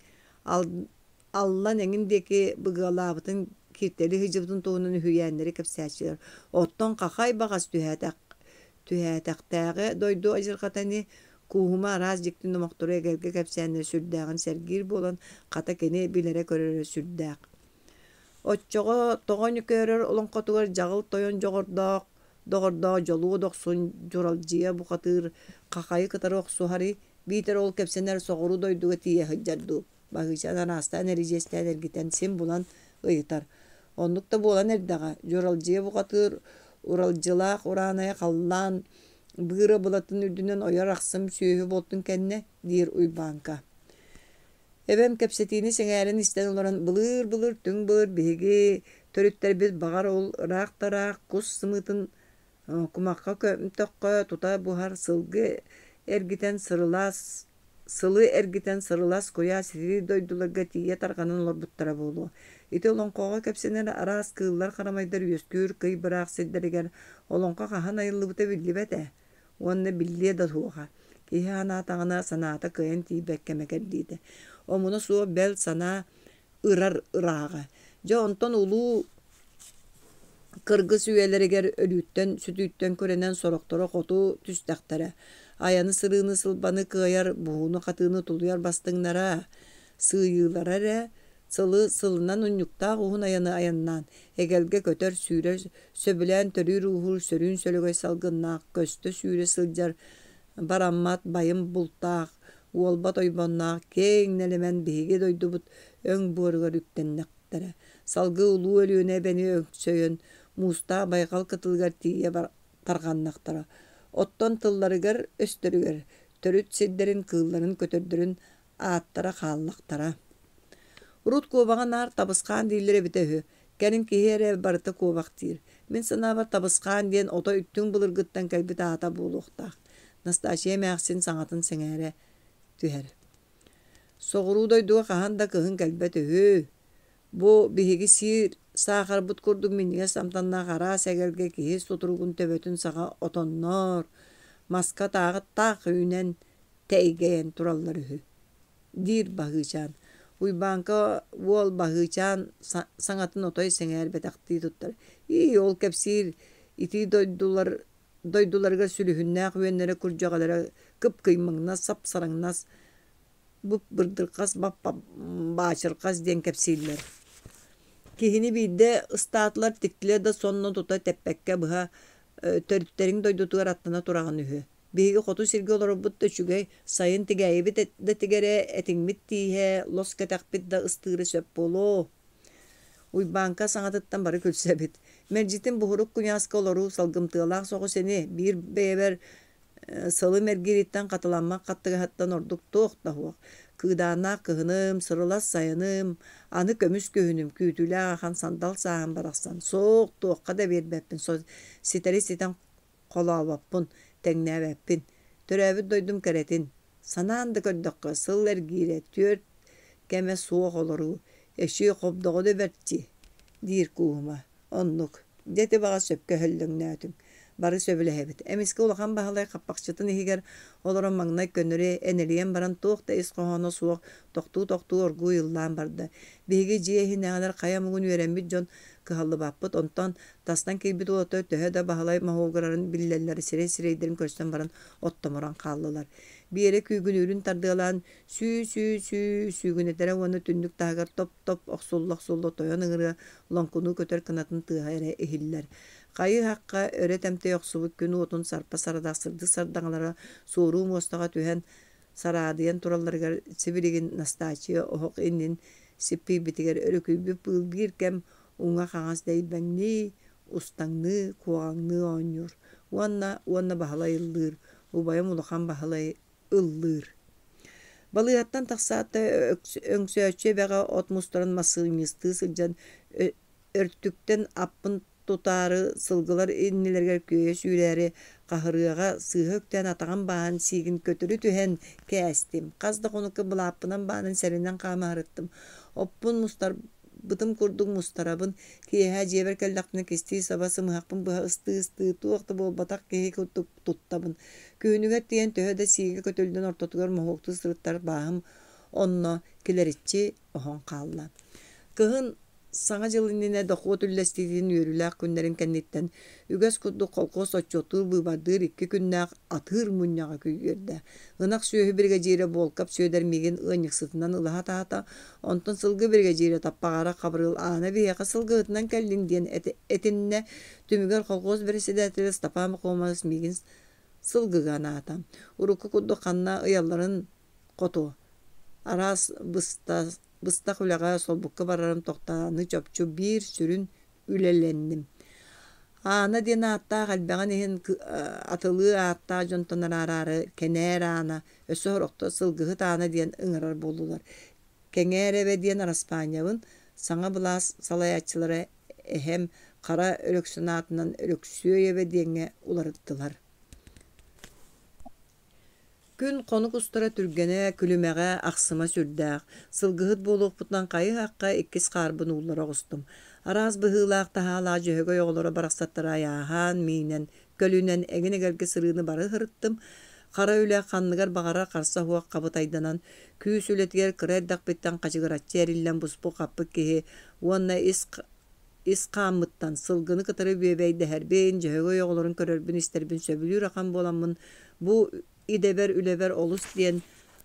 Аллан эҥин диэки быгыалаабытын, кииртэли сылдьыбытын туһунан үһүйээннэри кэпсээччилэр. Оттон хахай баҕас түһээтэхтээҕи дойду адьырҕата ини, Кууһума араас дьикти номохтору эгэлгэ кэпсээннэри сүрдээҕин сэргиир буолан, хата кини билэрэ-көрөрө сүрдээх. Оччоҕо тоҕо Ньөкөөрөр олоҥхотугар дьаҕыл тойон дьоҕурдаах доҕордоох Дьолуо Дохсун Дьуралдьыйа бухатыыр Хахайы кытары охсуһарый, биитэр ол кэпсэнэр соҕуруу дойдуга тиийэ сылдьар дуу? Баһыычаан араастаан эридьиэстээн эргитэн син булан ыйытар. Оннук да буолан эрдэҕэ, Дьуралдьыйа бухатыыр Уралдьылаах Ураанайа халлаан быыра былатын үрдүнэн ойор ахсым сүөһү буолтун кэннэ, диир Уйбааҥка. Эбэм кэпсэтиини сэҥээрэн истэн олорон, былыыр-былыр түҥ былыр биһиги төрүттэрбит баҕар ол ыраах да ыраах кус сымыытын Кумахха көмтөххө тута буһар сылгы эргитэн сырылаас сылы эргитэн сырылас куйаас сирии дойдуларга тиийэ тарҕанан олорбуттара буолуо. Ити олоҥхоҕо кэпсэнэр араас кыыллар-харамайдар үөскүүр кый быраах сирдэригэр олоҥхо хаһан айыллыбыта биллибэт ээ уонна биллиэ да суоҕа. Киһи санаатаҕына санаата кыайан тиийбэт кэмэ кэллиитэ. Омуна суох бэл санаа ырар ырааҕа. Дьэ онтон улуу кыргыс үйэлэригэр өлүүттэн-сүтүүттэн күрэнэн сорохторо хоту түстэхтэрэ. Айаны-сырыыны сылбаны кыайар, буһууну-хатыыны тулуйар бастыҥнара, сыыйыылара эрэ сылы сылынан унньуктаах уһун айаны айаннаан, эгэлгэ көтөр, сүүрэр, сөбүлээн төрүүр-ууһуур сөрүүн сөлөгөй салгыннаах, көстө сүүрэ сылдьар бараммат байым бултаах, уолбат ойбонноох киэҥ нэлэмэн биһиги дойдубут өҥ буоругар үктэннэхтэрэ. Салгыы Улуу Өлүөнэ эбэни өҥсөйөн, муустаах байҕал кытылыгар тиийэ тарҕаннахтара. Оттон тылларыгар-өстөрүгэр төрүт сирдэрин, кыылларын, көтөрдөрүн ааттара хааллахтара. Урут куобаҕы наар табысхаан дииллэр эбитэ үһү. Кэлин киһи эрэ барыта куобах диир. Мин санаабар табысхаан диэн отой түҥ былыргыттан кэлбит аата буолуохтаах. Настааччыйа эмээхсин саҥатын сэҥээрэ түһэр. Соҕуруу дойдуга хаһан да кыһын кэлбэт үһү. Бу биһиги сиир саахарбыт курдук минньигэс амтаннаах араас эгэлгэ киһи сутуругун төбөтүн саҕа отонноор, маска тааҕы таах үүнэн тэйгэйэн тураллар үһү диир Баһыычаан. Уйбааҥка уол Баһыычаан саҥатын отой сэҥээрбэтэхтии туттар. Ии, ол кэпсиир итии дойдулар дойдуларыгар сүлүһүннээх үөннэрэ күрдьэҕэлэрэ кып-кыймаҥнас, сап-сараҥнас, бып-бырдырҕас, бап-баачырҕас диэн кэпсииллэр. Киһини биирдэ ыстаатылар тиктилэр да сонно тута тэппэккэ быһа төрүттэриҥ дойдутугар аттана тураҕын үһү. Биһиги хоту сиргэ олорорбут да үчүгэй, сайын тигээйибит да тигэрэ, этиҥмит тииһэ, лос кэтэхпит да ыстыыра сөп буолуо. Уйбааҥка саҥатыттан бары күлсэбит. Мэлдьитин буһурук куйааска олоруу салгымтыалаах соҕус ини, биир бэйэбэр сылым эргиириттэн хатыламмат хаттыгаһыттан ордук туох да суох. Кыыдааннаах кыһыным, сырылас сайыным, аны көмүс күһүнүм, күүтүүлээх ахан сандал сааһым барахсан, суох, туохха да биэрбэппин, ситэри ситэн холообоппун, тэҥнээбэппин. Төрөөбүт дойдум кэрэтин. Санаан да көрдөххө, сыл эргиирэ, түөрт кэмэ суох олоруу, эчи хобдоҕо да бэрт дии, диир Кууһума. Оннук. Дьэ ити баҕас сөпкө өһөллөҥнөөтүҥ. Бары сөбүлэһэбит. Эмискэ Улахан Баһылай хаппахчытын иһигэр олорон маҥнай көннөрү энэлийэн баран туох да ис хоһооно суох тохтуу-тохтуу оргууй ыллаан барда. Биһиги дьиэ иһинээҕилэр хайа омугун үөрэммит дьон кыһаллыбаппыт, онтон тастан киирбит уолаттар төһө да Баһылай моһуогурарын биллэллэр сирэй-сирэйдэрин көрсөн баран оттомуран хааллылар. Биэрэ күүгүнүүрүн тардыалаан сүү-сүү-сүү сүүгүнэтэрэ уонна түннүк таһыгар топ-топ охсулла-охсулла тойон ыҥырыа лоҥкунуу көтөр кынатын тыаһа эрэ иһиллэр. Хайы-һахха өрө тэмтэйэ охсубут күн уотун сарпа сарадаах сырдык сардаҥалара суоруу муостаҕа түһэн сараадыйан туралларыгар сибилигин Настааччыйа оһох иннин сиппийбитигэр өрүкүйбүт быыл биир кэм уҥа-хаҥас дэйбэҥнии, устаҥныы, куоҕаҥныы оонньуур уонна уонна Баһылай ыллыыр, убайым Улахан Баһылай ыллыыр. Балыыһаттан тахсаат да Өҥсөөччү эбэҕэ от мустаран массыынньыстыы сылдьан өртүктэн аппын тутаары сылгылар иннилэригэр күөйэ сүүрээри хаһырыаҕа сыыһа үктээн атаҕым бааһын сиигин көтүрү түһэн кээстим. Хас да хонукка былааппынан баанан сэрэнэн хаама сырыттым. Оппун мустарбытым курдук мустарабын. Киэһэ дьиэбэр кэллэхпинэ кистии-саба сымыһахпын быһа ыстыы-ыстыы туох да буолбатах киһи курдук туттабын. Күһүнүгэр тиийэн төһө да сиигэ көтүллэн ортотугар моһуоктуу сырыттар бааһым онно килэриччи оһон хаалла. Кыһын Саҥа дьыл иннинэ дохуот үллэстиитин үөрүүлээх күннэрин кэнниттэн үгэс курдук колхуос отчуоттуур-быыбардыыр икки күннээх атыыр мунньаҕа күйгүөрдэ. Ынах сүөһү биригэдьиирэ Буолкап Сүөдэр миигин ыанньыксытынан ылаһа таата, онтон сылгы биригэдьиирэ Таппаҕара Хабырыыл Аана биһиэхэ сылгыһытынан кэллин диэн этиннэ. Түмүгэр колхуос бэрэссэдээтэлэ Степан Пахомович миигин сылгыга анаата. Урукку курдук ханна ыйалларын хоту араас быстах үлэҕэ солбукка барарым тохтоону чопчу биир сүрүн үлэлэнним. Аана диэн ааттаах элбэҕин иһин атылыы ааттаах дьонтон араараары Кэнээр Аана, өссө сорохтор Сылгыһыт Аана диэн ыҥырар буоллулар. Кэҥээр Эбэ диэн араспаанньабын саҥа былаас салайааччылара эһэм Хара Өлөксөн аатынан Өлөксүөйэбэ диэҥҥэ уларыттылар. Күн хонук устара түргэнэ, күлүмэҕэ, ахсыма сүрдээх. Сылгыһыт буолуохпутунан хайы-һахха иккис хаарбын ууллара оҕустум. Араас быһыылаах-таһаалаах дьөһөгөй оҕолоро барахсаттары айааһаан, миинэн, көлүнэн эҥин-эгэлгэ сырыыны бары ыһырыттым. Хара үлэ ханныгар баҕарар харса суох хабытайданан, күүс үлэтигэр кыра эрдэхпиттэн хачыгыраччы эриллэн буспут-хаппыт киһи уонна ис ис хааммыттан сылгыны кытары бүөбэйдэһэрбин, дьөһөгөй оҕолорун көрөрбүн-истэрбин сөбүлүүр ахан буоламмын, бу идэбэр, үлэбэр олус диэн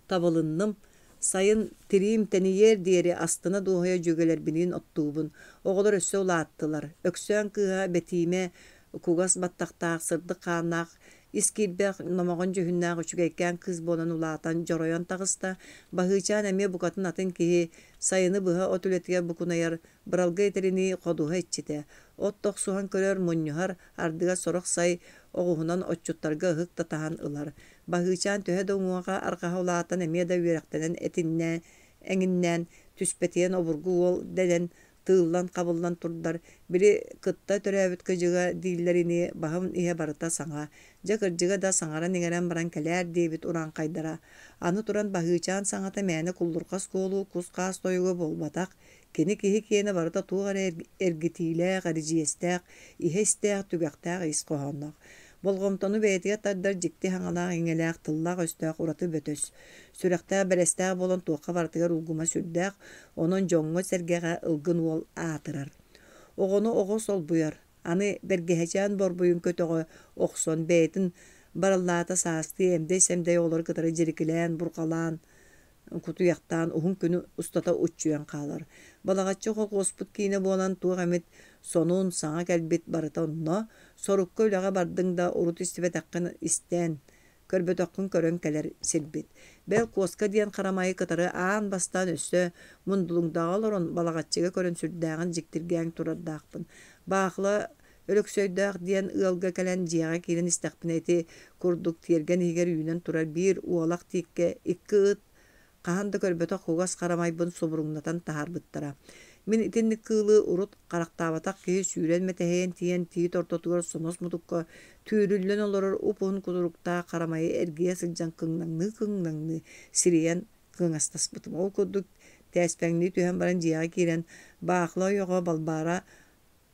табылынным. Сайын тириим тэнийиэр диэри астына-дуоһуйа дьүөгэлэрбиниин оттуубун. Оҕолор өссө улааттылар. Өксөөн кыыһа Бэтиимэ кугас баттахтаах, сырдык хааннаах, ис киирбэх, номоҕон дьүһүннээх үчүгэйкээн кыыс буолан улаатан, дьоройон таҕыста. Баһыычаан эмиэ букатын атын киһи, сайыны быһа от үлэтигэр букунайар, Быралгы этэринии ходуһа иччитэ, от да охсуһан көрөр, мунньуһар, ардыгар сорох сай оҕуһунан отчуттарга ыһык да таһан ылар. Баһыычаан төһө да уҥуоҕа арҕаһа улаатан эмиэ да үөрэхтэнэн этиннээн эҥиннээн, түспэтийэн обургу уол дэнэн тыыллан-хабыллан турдар, били кытта төрөөбүт кыдьыга дииллэринии баһын иһэ барыта саҥа, дьэ кырдьыга да саҥаран-иҥэрэн баран кэлээр диэбит урааҥхайдара. Аны туран Баһыычаан саҥата мээнэ куллурҕас куолуу кус-хаас тойуга буолбатах, Кини киһи киэнэ барыта туох эрэ эргитиилээх, эридьиэстээх, иһэ истээх, түгэхтээх ис хоһоонноох. Болҕомтону бэйэтигэр тардар дьикти саҥалаах-иҥэлээх, тыллаах-өстөөх ураты бөтөс. Сүрэхтээх-бэлэстээх буолан туохха барытыгар улгума сүрдээх, онон дьоҥҥо-сэргэҕэ ылгын уол аатырар. Оҕону оҕо солбуйар, аны бэргэһэчээн борбуйун көтөҕө охсон бэйэтин бараллаата саастыы эмдэй-сэмдэй оҕолору кытары дьирикилээн, бурҕалаан, кутуйахтаан уһун күнү устата уччуйан хаалар. Балаҕаччы колхуоспут киинэ буолан туох эмит сонун, саҥа кэлбит барыта онно. Сорукка үлэҕэ бардыҥ да урут истибэтэххин истэн, көрбөтөххүн көрөн кэлэр сирбит. Бэл куоска диэн харамайы кытары аан бастаан өссө Мундулуҥдаҕа олорон Балаҕаччыга көрөн сүрдээҕин дьиктиргээн турардаахпын. Баахыла Өлөксөйдөөх диэн ыалга кэлэн дьиэҕэ киирэн истэхпинэ ити курдук тиэргэн иһигэр үүнэн турар биир уолах тииккэ икки ыт хаһан да көрбөтөх кугас харамайбын субуруҥнатан таһаарбыттара. Мин итинник кыылы урут харахтаабатах киһи сүүрэн мэтэһийэн тиийэн тиит ортотугар сонос мутукка түүрүллэн олорор уп-уһун кутуруктаах харамайы эргийэ сылдьан кыҥнаҥныы-кыҥнаҥныы сирийэн кыҥастаспытым. Ол курдук тээспэҥнии түһэн баран дьиэҕэ киирэн баахыла ойоҕо Балбаара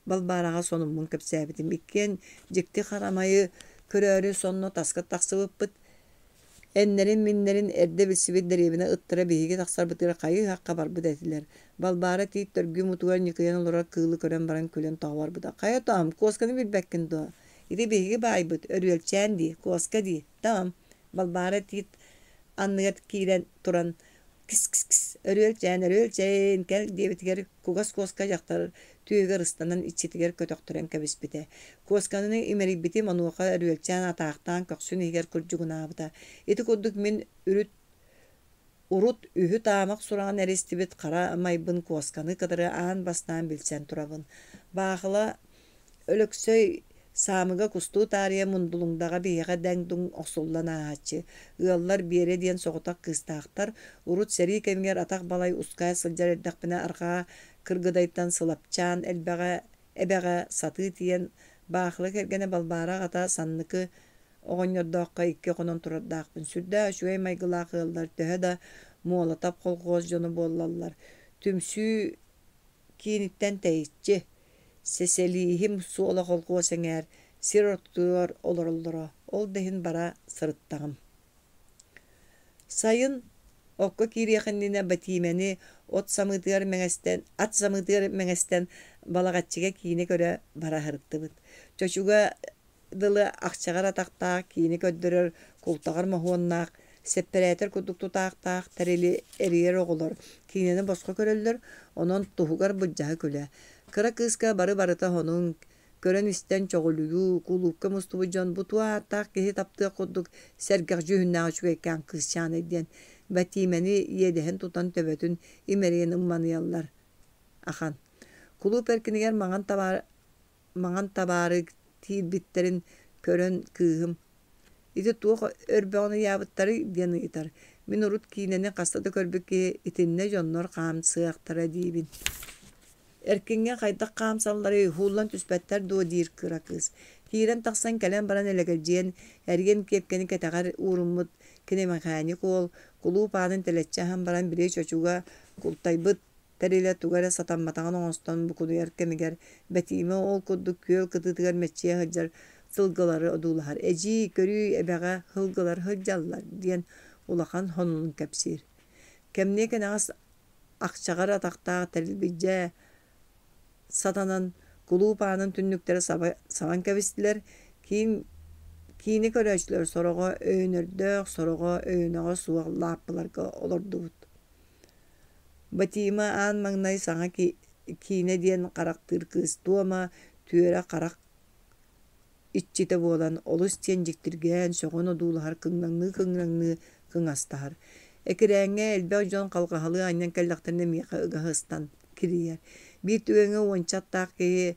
Балбаараҕа сонуммун кэпсээбитим. Иккиэн дьикти харамайы көрөөрү сонно таска тахсыбыппыт. Эннэрин-миннэрин эрдэ билсибит дэриэбинэ ыттара биһиги тахсарбытыгар хайыы-хахха барбыт этилэр. Балбаара тиит төргүү мутугар ньыкыйан олорор кыылы көрөн баран күлэн тоҕо барбыта. «Хайа тоом, куосканы билбэккин дуо? Ити биһиги баайбыт, өрүөлчээн дии, куоска дии, тоом». Балбаара тиит анныгар киирэн туран «Кис-кис-кис, өрүөлчээн, өрүөлчээн, кэл» диэбитигэр кугас куоска дьахтар түөһүгэр ыстанан иччитигэр көтөхтөрөн кэбиспитэ. Куосканы имэрийбитим, онуоха өрүөлчээн атаахтаан көхсүн иһигэр курдьугунаабыта. Ити курдук мин үрүт урут үһү-таамах сураҕын эрэ истибит хара майбын куосканы кытары аан бастаан билсэн турабын. Баахыла Өлөксөй Саамыга кустуу таарыйа Мундулуҥдаҕа биһиэхэ дэҥ-дуҥ охсуллан ааһааччы. Ыаллар Биэрэ диэн соҕотох кыыстаахтар. Урут сэрии кэмигэр атах балай ускайа сылдьар эрдэхпинэ арҕаа Кыргыдайтан Сылапчаан элбэҕэ эбэҕэ сатыы тиийэн Баахыла кэргэнэ Балбаара аҕата Санныкы оҕонньордооххо икки хонон турардаахпын. Сүрдээх үчүгэй майгылаах ыаллар төһө да Муолатап колхуос дьоно буоллаллар. Түмсүү кииниттэн тэйиччи, Сэсэлииһим суола холкуос эҥээр сир ортотугар олороллоро, ол да иһин бара сырыттаҕым. Сайын окко киириэх иннинэ Бэтиимэни от самыытыгар мэҥэстэн, ат самыытыгар мэҥэстэн Балаҕаччыга киинэ көрө бара сырыттыбыт. Чочуга дылы ахчаҕар атахтаах, киинэ көрдөрөр култаҕар моһуоннаах, сэппэрээтэр курдук тутаахтаах тэрили эрийэр оҕолор киинэни босхо көрөллөр, онон туһугар былдьаһа күлэ. Кыра кыыска бары-барыта хонуҥ, көрөн-истэн чоҕулуйуу, кулуупка мустубут дьон бу туох ааттаах киһи таптыах курдук сэргэх дьүһүннээх үчүгэйкээн кыысчаанай диэн Бэтиимэни иэдэһин тутан төбөтүн имэрийэн ымманыйаллар ахан. Кулууп эркинигэр маҥан табаар маҥан табаары тиийбиттэрин көрөн кыыһым «Ити туох өрбөҕүн ыйаабыттарый?» диэн ыйытар. Мин урут киинэни хаста да көрбүт киһи итиннэ дьоннор хаамсыахтара диибин. Эркиҥҥэ хайдах хаамсалларый, уһууллан түспэттэр дуо диир кыра кыыс. Киирэн тахсан кэлэн баран элэгэлдьийэн, эриэн киэпкэни кэтэҕэр ууруммут киномеханик уол, кулууп аанын тэлэччи аһан баран били чочуга култайбыт тэрилэ туга эрэ сатамматаҕын оҥостон букунуйар кэмигэр Бэтиимэ ол курдук күөл кытыытыгар мэччийэ сылдьар сылгылары одуулаһар. «Эдьиий, көрүүй, эбэҕэ сылгылар сылдьаллар» диэн улахан сонунун кэпсиир. Кэмниэ кэнэҕэс ахчаҕар атахтаах тэрилбидьэ сатанан, кулууп аанын түннүктэрэ сабан кэбистилэр, киин киинэ көрөөччүлэр сороҕо өйөнөрдөөх, сороҕо өйөнөҕө суох лааппыларга олордубут. Батима аан маҥнай саҥа киинэ диэн харахтыыр кыыс туома түөрэ харах иччитэ буолан, олус диэн дьиктиргээн, сөҕөн одуулаһар, кыҥнаҥныы-кыҥнаҥныы кыҥастаһар. Экирээҥҥэ элбэх дьон халҕаһалыы анньан кэллэхтэринэ миэхэ ыга сыстан кирийэр. Биир түгэҥҥэ уонча аттаах киһи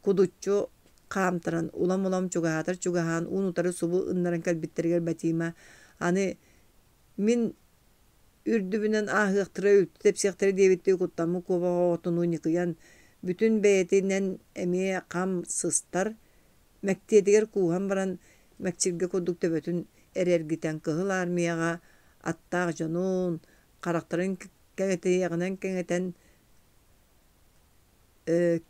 кудуччу хаамтаран, улам-улам чугаһаатар чугаһаан, уун-утары субу ыннаран кэлбиттэригэр Батима аны мин үрдүбүнэн ааһыахтара, үлтү тэпсиэхтэрэ диэбиттии куттаммыт куобах оҕотунуу ньыкыйан, бүтүн бэйэтинэн эмиэ хам сыстар, мэктиэтигэр кууһан баран мэкчиргэ курдук төбөтүн эрэ эргитэн Кыһыл Аармыйаҕа аттаах дьонун, харахтарын кэҥэтиэҕинэн кэҥэтэн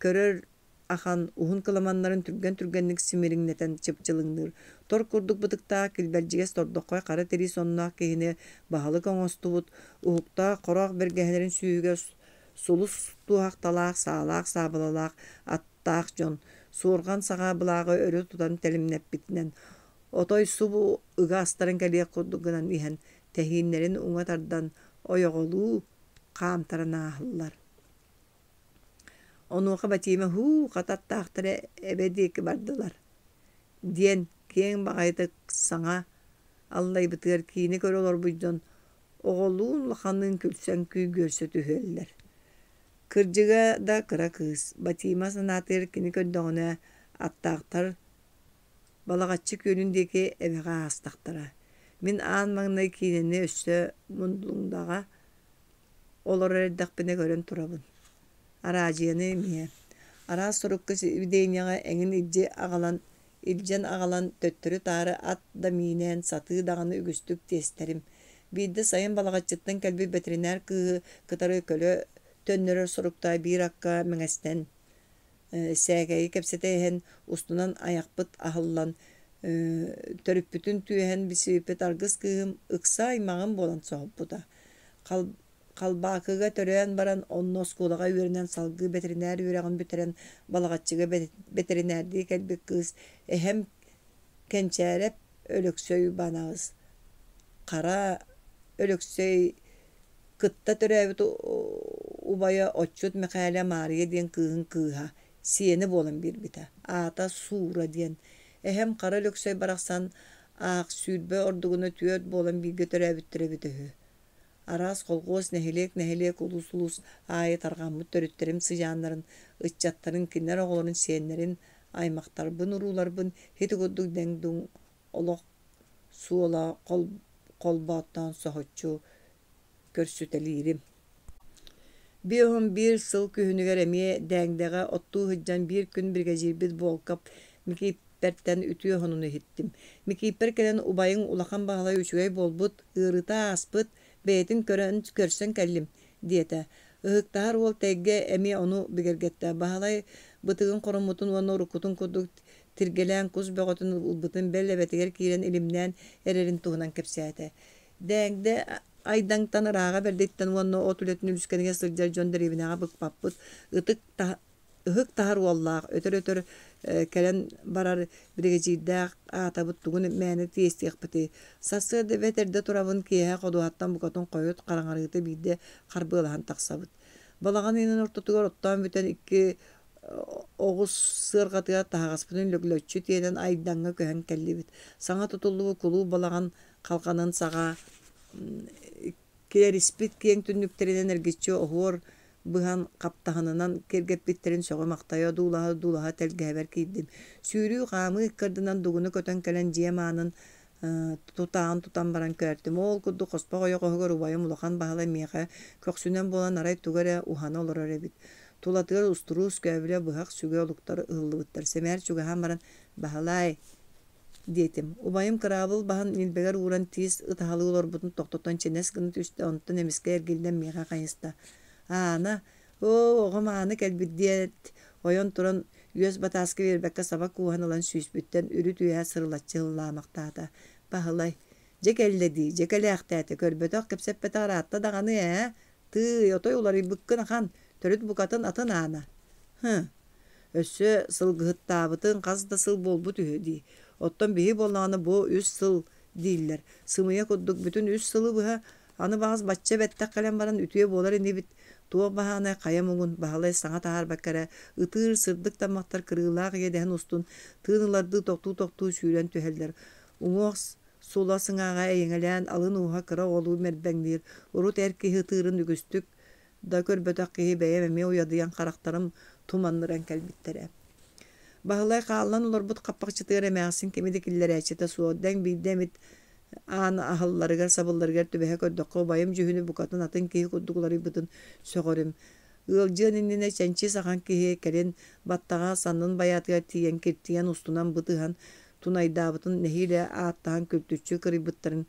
көрөр ахан уһун кыламаннарын түргэн-түргэнник симириҥнэтэн чыпчылыҥныыр, тор курдук бытыктаах килбэлдьигэс тордоххой хара тирии сонноох киһини баһылык оҥостубут, уһуктаах хороох бэргэһэлэрин сүүһүгэр сулус туоһахталаах саалаах саабылалаах аттаах дьон суорҕан саҕа былааҕы өрө тутан тэлимнэппитинэн отой субу ыга астаран кэлиэх курдук гынан иһэн тэһииннэрин уҥа тардан ойоҕолуу хаамтаран ааһаллар. Онуоха Батима «Һуу, хата аттаахтара эбэ диэки бардылар» диэн киэҥ баҕайытык саҥа аллайбытыгар киинэ көрө олорбут дьон оҕолуун улаханныын күлсэн күйгүөрсэ түһэллэр. Кырдьыга да кыра кыыс, Батима санаатыгар кини көрдөҕүнэ аттаахтар Балаҕаччы күөлүн диэки эбэҕэ аастахтара. Мин аан маҥнай киинэни өссө Мундулуҥдаҕа олорор эрдэхпинэ көрөн турабын. Араадьыйаны эмиэ. Араас сорукка сибидиэнньэҕэ эҥин илдьи аҕалан, илдьэн аҕалан, төттөрү-таары ат да миинэн, сатыы даҕаны үгүстүк тиэстэрим. Биирдэ сайын Балаҕаччыттан кэлбит бэтэринээр кыыһы кытары көлө төннөрөр соруктаах биир акка мэҥэстэн сээкэйи кэпсэтэ иһэн, устунан айахпыт аһыллан, төрүппүтүн түөһэн билсибиппит аргыс кыыһым ыкса аймаҕым буолан соһуппута. Халбаакыга төрөөн баран, онно оскуолаҕа үөрэнэн салгыы бэтэринээр үөрэҕин бүтэрэн Балаҕаччыга бэтэринээрдии кэлбит кыыс эһэм Кэнчээрэп Өлөксөй Уйбаанабыс Хара Өлөксөй кытта төрөөбүт убайа Отчут Мэхээлэ Маарыйа диэн кыыһын кыыһа, сиэнэ буолан биэрбитэ. Аата Суура диэн. Эһэм Хара Өлөксөй барахсан аах 20 ордугуна түөрт буолан бииргэ төрөөбүттэрэ эбитэ үһү. Араас колхуос, нэһилиэк-нэһилиэк, улуус-улуус аайы тарҕаммыт төрүттэрим сыдьааннарын, ыччаттарын, кинилэр оҕолорун, сиэннэрин, аймахтарбын, урууларбын ити курдук дэҥ-дуҥ олох суола холбооттоон соһуччу көрсүтэлиирим. 51 сыл күһүнүгэр эмиэ Дээҥдэҕэ оттуу сылдьан биир күн биригэдьиирбит Волков Микииппэртэн үтүө сонуну иһиттим. Микииппэр кэлэн убайыҥ Улахан Баһылай үчүгэй буолбут, ыарыыта ааспыт, бэйэтин көрөн көрсөн кэллим диэтэ. Ыһыктаһар уол Тэйгэ эмиэ ону бигэргэттэ. Баһылай бытыгын хороммутун уонна уруккутун курдук тиргэлээн кус бөҕөтүн ылбытын бэл эбэтигэр киирэн илимнээн эрэрин туһунан кэпсээтэ. Дээҥдэ Айдаҥтан ырааҕа бэрдиттэн уонна от үлэтин үлүскэнигэр сылдьар дьон дэриэбинэҕэ быкпаппыт ытык ыһык таһар уоллаах өтөр-өтөр кэлэн барар биригэдьиирдээх аатабыт тугун мээнэ тиэстиэхпитий. Сарсыарда бэрт эрдэ турабын, киэһэ ходуһаттан букатын хойут хараҥарыыта биирдэ харбыалаһан тахсабыт. Балаҕан ыйын ортотугар оттоон бүтэн икки оҕус сыарҕатыгар таһаҕаспытын лөглөччү тиэнэн Айдаҥҥа көһөн кэллибит. Саҥа тутуллубут кулууп балаҕан халҕанын саҕа килэриспит киэҥ түннүктэринэн эргиччи оһуор быһан хаптаһынынан киэргэппиттэрин сөҕө-махтайа одуулаһа-одуулаһа тэлгэһэбэр киирдим. Сүүрүү-хаамыы ыккардынан дугуна көтөн кэлэн дьиэм аанын Тутааҕын тутан баран көөртүм. Ол курдук хоспох ойоҕоһугар убайым Улахан Баһылай миэхэ көхсүнэн буолан арай тугу эрэ уһана олорор эбит. Тулатыгар устуруус, көөбүлэ, быһах, сүгэ олуктар ыһыллыбыттар. Сэмээр чугаһаан баран «Баһылаай» диэтим. Убайым кыраабыл баһын ньилбэгэр ууран тиис ытаһалыы олорбутун тохтотон чинэс гына түстэ, онтон эмискэ эргиллэн миэхэ хайыста. «Аана, оо, оҕом Аана кэлбит» диэт, ойон туран үөс батааска биэрбэккэ саба кууһан ылан сүүспүттэн үрүт үөһэ сырылаччы ыллаамахтаата. «Баһылай, дьэ кэллэ дии, дьэ кэлээхтээтэ, көрбөтөх, кэпсэппэтэх ыраатта даҕаны ээ, тыый, отой уларыйбыккын ахан, төрүт букатын атын Аана. Һы, Өссө сылгыһыттаабытыҥ хас да сыл буолбут үһү дии. Оттон биһи буоллаҕына бу үс сыл дииллэр. Сымыйа курдук бүтүн үс сылы быһа аны баҕас бачча бэттэх кэлэн баран үтүө буолар инибит. Туох баһаанай хайа муҥун Баһылай саҥа таһаарбакка эрэ ытыыр сырдык таммахтар кырыылаах иэдэһин устун тыын ылардыы тохтуу-тохтуу сүүрэн түһэллэр. Уҥуох сула сыҥааҕа эйэҥэлээн алын ууһа кыра оҕолуу мэрбэҥниир. Урут эр киһи ытыырын үгүстүк да көрбөтөх киһи бэйэм эмиэ уйадыйан харахтарым туманныран кэлбиттэрэ. Баһылай хааллан олорбут хаппахчытыгар эмээхсин кими да киллэрээччитэ суох, дэҥ биирдэ эмит аан аһылларыгар сабылларыгар түбэһэ көрдөххө убайым дьүһүнэ букатын атын киһи курдук уларыйбытын сөҕөрүм. Ыалдьыан иннинэ чэнчис ахан киһи кэлин баттаҕа саннын байаатыгар тиийэн киртийэн устунан бытыһан тунайдаабытын нэһиилэ ааттаһан күлтүччү кырыйбыттарын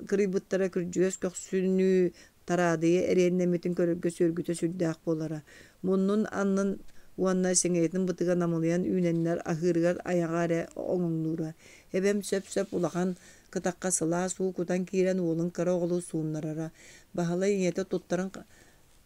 кырыйбыттара күрдьүгэс көхсүнүү тараадыйа эриэннэммитин көрөргө сүөргүтэ сүрдээх буолара. Муннун аннын уонна сэҥийэтин бытыга намылыйан үүнэннэр аһыырыгар айаҕа эрэ оҥоҥнуура. Эбэм сөп-сөп улахан кытахха сылаас уу кутан киирэн уолун кыра оҕолуу сууннарара. Баһылай ийэтэ туттарын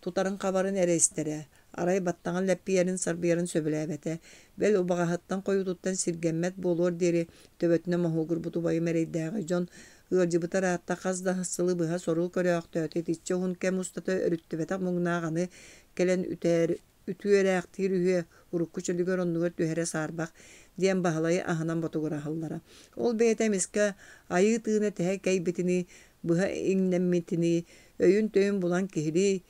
тутарын-хабарын эрэ истэрэ, арай баттаҕын лэппийэрин сарбыйарын сөбүлээбэтэ, бэл убаҕаһыттан хойуутуттан сиргэммэт буолуор диэри төбөтүнэн моһуогурбут убайым эрэйдээҕи дьон ыалдьыбыта ыраатта хас да сылы быһа сору көрөөхтөөтө итиччэ уһун кэм устата өрүттүбэтэх муҥнаах аны кэлэн үтээр үтүөрээхтиир үһүө урукку чөлүгэр оннугар түһэрэ саарбах диэн Баһылайы аһынан ботугураһаллара. Ол бэйэтэ эмискэ айыы тыына тэһэ кэйбитинии быһа иҥнэммитинии өйүн-төйүн булан киһилии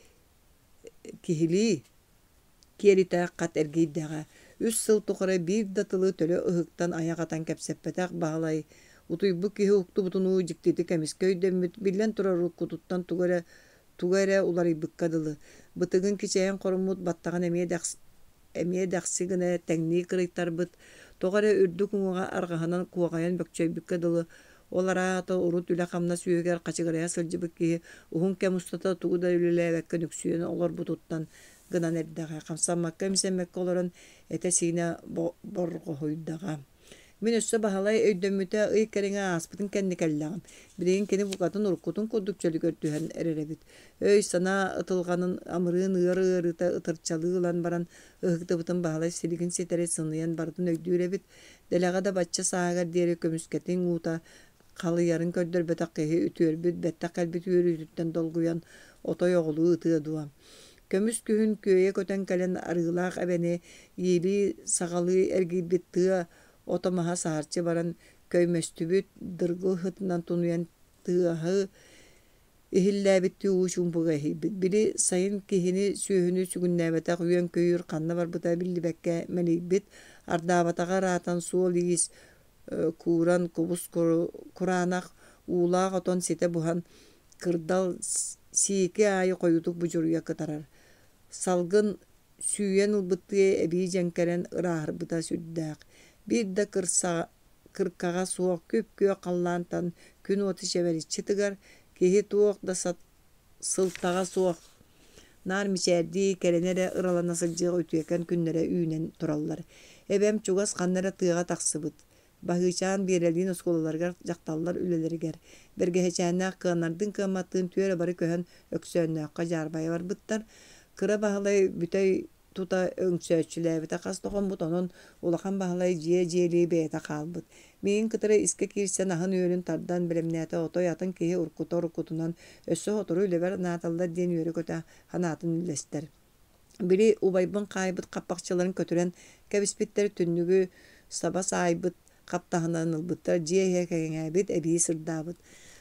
киһилии киэлитэ хат эргийдэҕэ. Үс сыл тухары биир да тылы төлө ыһыктан айах атан кэпсэппэтэх Баһылай утуйбут киһи уктубутунуу дьиктитик эмискэ өйдөммүт, биллэн турар уруккутуттан тугу эрэ туга эрэ уларыйбыкка дылы. Бытыгын кичэйэн хоруммут баттаҕын эмиэ эмиэ дэхси гына тэҥнии кырыйтарбыт, тоҕо эрэ үрдүк уҥуоҕа арҕаһынан куоҕайан бөкчөйбүккэ дылы Ол араата урут үлэ-хамнас үөһүгэр хачыгырайа сылдьыбыт киһи уһун кэм устата тугу да үлэлээбэккэ нүксүйэн олорбутуттан гынан эрдэҕэ, хамсаммакка-имсэммэккэ олорон этэ-сиинэ борҕоһуйдаҕа. Мин өссө Баһылай өйдөммүтэ ый кэриҥэ ааспытын кэннэ кэллэҕим. Билигин кини букатын уруккутун курдук чөлүгэр түһэн эрэр эбит. Өй-санаа ытылҕанын амырыын ыар ыарыыта ытырчалыы ылан баран ыһыктыбытын Баһылай силигин ситэри сыныйан барытын өйдүүр эбит. Дэлэҕэ да бачча сааһыгар диэри көмүскэтиҥ уута халыйарын көрдөрбөтөх киһи үтүөрбүт, бэттэх кэлбит үөрүүтүттэн долгуйан отой оҕолуу ытыа дуо. Көмүс күһүн күөйэ көтөн кэлэн арыылаах эбэни иилии-саҕалыы эргийбит тыа ото-маһа саһарчы баран көймөстүбүт, дыргыл сытынан тунуйан тыаһы Иһиллээбиттии уу чуумпуга иһийбит. Били сайын киһини, сүөһүнү сүгүннээбэтэх үөн-көйүүр ханна барбыта биллибэккэ мэлийбит, ардаабатаҕа ыраатан суол-иис кууран кубус кураанах, уулаах отон ситэ буһан, кырдал сиики аайы хойуутук будьуруйа кытарар. Салгын сүүйэн ылбыттыы эбии дьэҥкэрэн ырааһырбыта сүрдээх. Биир да кырса кыркаҕа суох күп-күөх халлаантан күн уота чэбэриччи тыгар, киһи туох да сылтаҕа суох наар мичээрдии, кэрэни эрэ ыралана сылдьыах үтүөкэн күннэрэ үүнэн тураллар. Эбэм чугас ханна эрэ тыаҕа тахсыбыт. Баһыычаан Биэрэлиин оскуолаларыгар дьахталлар үлэлэригэр, бэргэһэчээннээх кыаннардыын-кыамматтыын түөрэ бары көһөн Өксөөннөөххө дьаарбайа барбыттар. Кыра Баһылай бүтэй тута өҥсөөччүлээбитэ хас да хоммут, онон Улахан Баһылай дьиэ-дьиэлии бэйэтэ хаалбыт. Миигин кытары искэ киирсэн аһын-үөлүн тардан бэлэмнээтэ отой атын киһи уруккута уруккутунан өссө сотору үлэбэр наадаллар диэн үөрэ-көтө санаатын үллэстэр. Били убайбын хаайбыт хаппахчыларын көтүрэн кэбиспиттэр, түннүгү саба саайбыт, хаптаһыннаран ылбыттар, дьиэ иһэ кэҥээбит, эбии сырдаабыт.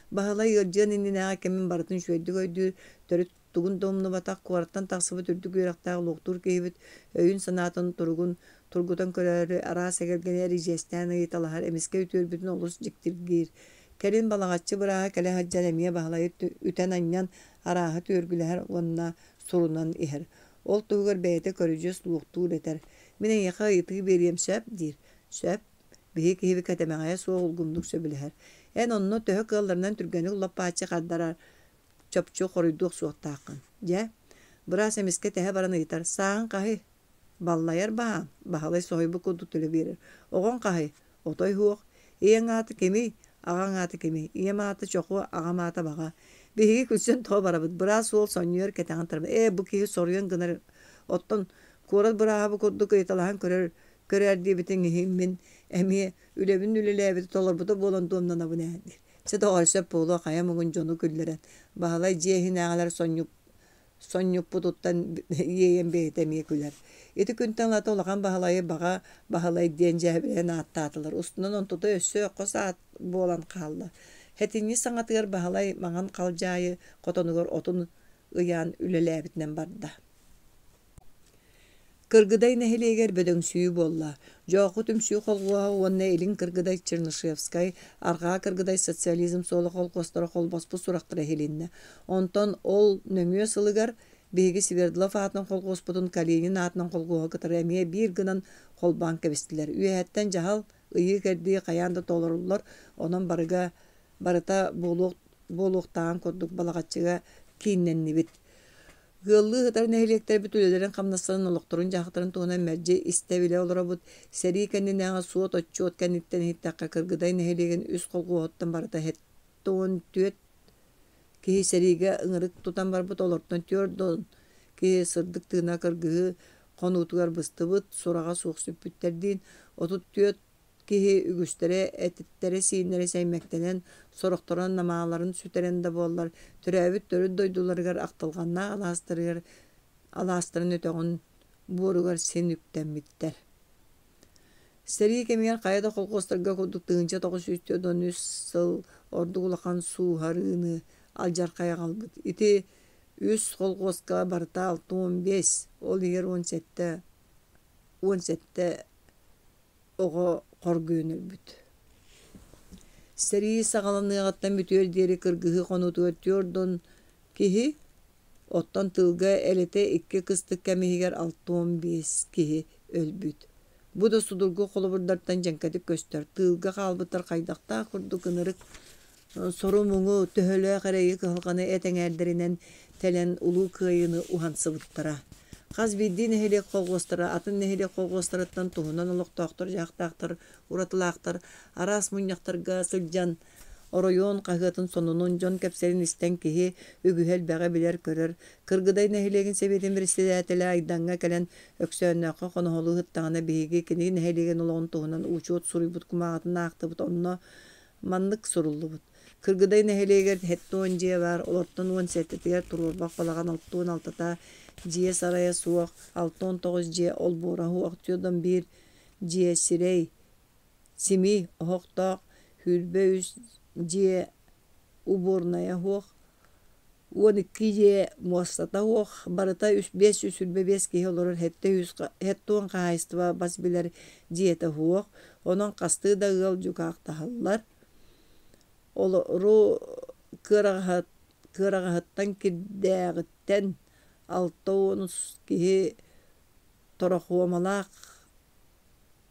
Баһылай ыалдьыан иннинээҕи кэмин барытын үчүгэйдик өйдүүр, төрүт тугун да умнубатах, куораттан тахсыбыт үрдүк үөрэхтээх луохтуур киһибит өйүн-санаатын туругун тургутан көрөөрү араас эгэлгэни эридьиэстээн ыйыталаһар, эмискэ үтүөрбүтүн олус дьиктиргиир. Кэлин Балаҕаччы бырааһа кэлэ сылдьан эмиэ Баһылайы үтэн-анньан арааһы түөргүлэһэр уонна сурунан иһэр. Ол туһугар бэйэтэ көрүдьүөс луохтуур этэр: «Мин эйиэхэ ыйытыы биэриэм сөп?» диир. «Сөп» Биһиги киһибит кэтэмэҕэйэ суох улгумнук сөбүлэһэр. Эн онно төһө кыалларынан түргэнник лоппааччы хардарар, чопчу хоруйдуох суохтааххын. Дьэ, быраас эмискэ тэһэ баран ыйытар: «Сааһыҥ хаһый?» Баллайар баһаам, Баһылай соһуйбут курдук төлө биэрэр. «Оҕоҥ хаһый?» «Отой суох. Ийэҥ аата кимий? Аҕаҥ аата кимий? Ийэм аата Чохуо, аҕам аата Баҕа». Биһиги күлсэн тоҕо барабыт. Быраас уол сонньуйар кэтэҕин тарбар. «Ээ, бу киһи соруйан гынар. Оттон куорат бырааһа бу курдук ыйыталаһан көрөр, көрөөр диэбитиҥ иһин мин эмиэ үлэбин үлэлээбитэ толорбута буолан дуомнанабын ээ» диир. Чэ, доҕоор, сөп буолуо, хайа муҥун дьону күллэрэн. Баһылай дьиэ иһинээҕилэр сонньуппутуттан иэйэн бэйэтэ эмиэ күлэр. Ити күнтэн ылата Улахан Баһылайы Баҕа Баһылай диэн дьээбэлээн ааттаатылар. Устунан онтута өссө хос аат буолан хаалла. Сэтинньи саҥатыгар Баһылай Маҥан Халдьаайы хотонугар отун ыйаан үлэлээбитинэн барда. Кыргыдай нэһилиэгэр бөдөҥсүйүү буолла. Дьооху түмсүү холхуоһа уонна Илин Кыргыдай Чернышевскай, Арҕаа Кыргыдай социализм суола холкуостара холбоспут сурахтара иһилиннэ. Онтон ол нөҥүө сылыгар биһиги Свердлов аатынан холхуоспутун Калинин аатынан холхуоһу кытары эмиэ биир гынан холбоон кэбистилэр. Үөһэттэн дьаһал, ыйыы-кэрдии хайаан да толоруллар, онон барыга барыта буолуох буолуохтааҕын курдук Балаҕаччыга кииннэннибит. Ыаллыы сытар нэһилиэктэрбит үлэлэрин-хамнастарын, олохторун-дьаһахтарын туһунан мэлдьи истэ-билэ олоробут. Сэрии кэннинээҕи суот-отчуот кэнниттэн иһиттэххэ, Кыргыдай нэһилиэгин үс холхуоһуттан барыта 74 киһи сэриигэ ыҥырык тутан барбыт, олортон 40 киһи сырдык тыына кыргыһыы хонуутугар быстыбыт, сураҕа суох сүппүттэрдиин, 34 киһи үгүстэрэ эттэрэ-сииннэрэ сэймэктэнэн, сорохторо намааларын сүтэрэн да буоллар, төрөөбүт төрүт дойдуларыгар ахтылҕаннаах алаастарыгар алаастарын өтөҕүн буоругар син үктэммиттэр. Сэрии кэмигэр хайа да холкуостарга курдук 1943 сыл ордук улахан сууһарыыны алдьархай аҕалбыт. Ити үс холкуоска барыта 65, ол иһигэр 17, 17 оҕо хоргуйан өлбүт. Сэрии саҕаланыаҕыттан бүтүөр диэри кыргыһыы хонуутугар 40 киһи, оттон тыылга элэтэ икки кыстык кэм иһигэр 65 киһи өлбүт. Бу да судургу холобурдартан дьэҥкэтик көстөр, тыылга хаалбыттар хайдахтаах курдук ынырык сору-муҥу, төһөлөөх эрэйи-кыһалҕаны эт эҥээрдэринэн тэлэн Улуу Кыайыыны уһансыбыттара. Хас биирдии нэһилиэк холхуостара атын нэһилиэк холхуостарыттан туһунан олохтоохтор, дьаһахтаахтар, уратылаахтар, араас мунньахтарга сылдьан оройуон хаһыатын сонунун, дьон кэпсэлин истэн киһи үгүһү элбэҕи билэр-көрөр. Кыргыдай нэһилиэгин сэбиэтин председателэ Айдаҥҥа кэлэн Өксөөннөөххө хоноһолуу сыттаҕына биһиги кини нэһилиэгин олоҕун туһунан учуот суруйбут кумааҕытын аахтыбыт. Онно Маннык суруллубут: Кыргыдай нэһилиэгэр 70 дьиэ баар, олортон 17-тигэр туруорбах балаҕан 66-та дьиэ сарайа суох, 69 дьиэ олбуора суох, 41 дьиэ сирэй, симии оһохтоох, 23 дьиэ уборнайа суох, 12 дьиэ муостата суох, барыта 525 киһи олорор 70 хаһаайыстыба бас билэр дьиэтэ суох, онон хастыы да ыал дьукаахтаһаллар. Олору кыараҕаһыттан кирдээҕиттэн 60 киһи торохуомалаах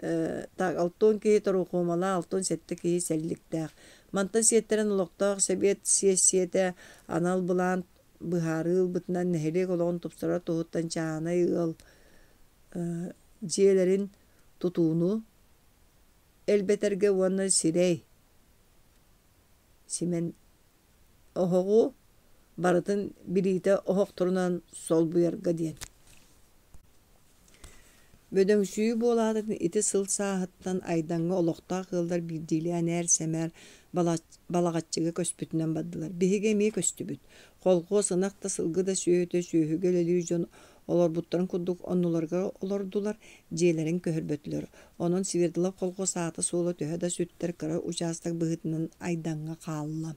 60 киһи торохуомалаах, 67 киһи сэлликтээх. Мантан сиэттэрэн олохтоох сэбиэт сиэссийэтэ анал былаан быһаарыы ылбытынан нэһилиэк олоҕун тупсарар туһуттан чааһынай ыал дьиэлэрин тутууну элбэтэргэ уонна сирэй симэн оһоҕу барытын билиитэ оһохторунан солбуйарга диэн. Бөдөҥсүйүү буолаатын ити сыл сааһыттан Айдаҥҥа олохтоох ыаллар биирдиилээн ээр-сэмээр Балаҕаччыга көспүтүнэн бардылар. Биһиги эмиэ көстүбүт. Холхуос ынах да сылгы да сүөһүтэ сүөһүгэ үлэлиир дьон олорбуттарын курдук оннуларыгар олордулар, дьиэлэрин көһөрбөтүлэр. Онон Свердлов колхуос аата-суола төһө да сүттэр кыра учаастак быһыытынан Айдаҥҥа хаалла.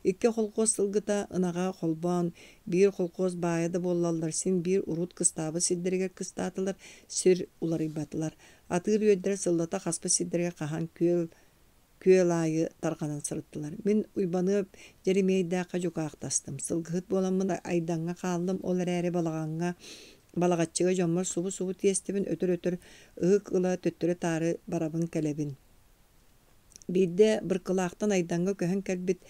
Икки холкуос сылгыта, ынаҕа холбоон, биир холкуос баайа да буоллаллар, син биир урут кыстаабыт сирдэригэр кыстаатылар, сир уларыйбатылар. Атыыр үөрдэрэ сыллата хаспыт сирдэригэр хаһан күөл күөл аайы тарҕанан сырыттылар. Мин Уйбаныап Дьэримиэйдээххэ дьукаахтастым. Сылгыһыт буоламмын Айдаҥҥа хааллым, ол эрээри балаҕаҥҥа Балаҕаччыга дьоммор субу-субу тиэстэбин, өтөр-өтөр ыһык ыла төттөрү-таары барабын-кэлэбин. Биирдэ Быркылаахтан Айдаҥҥа көһөн кэлбит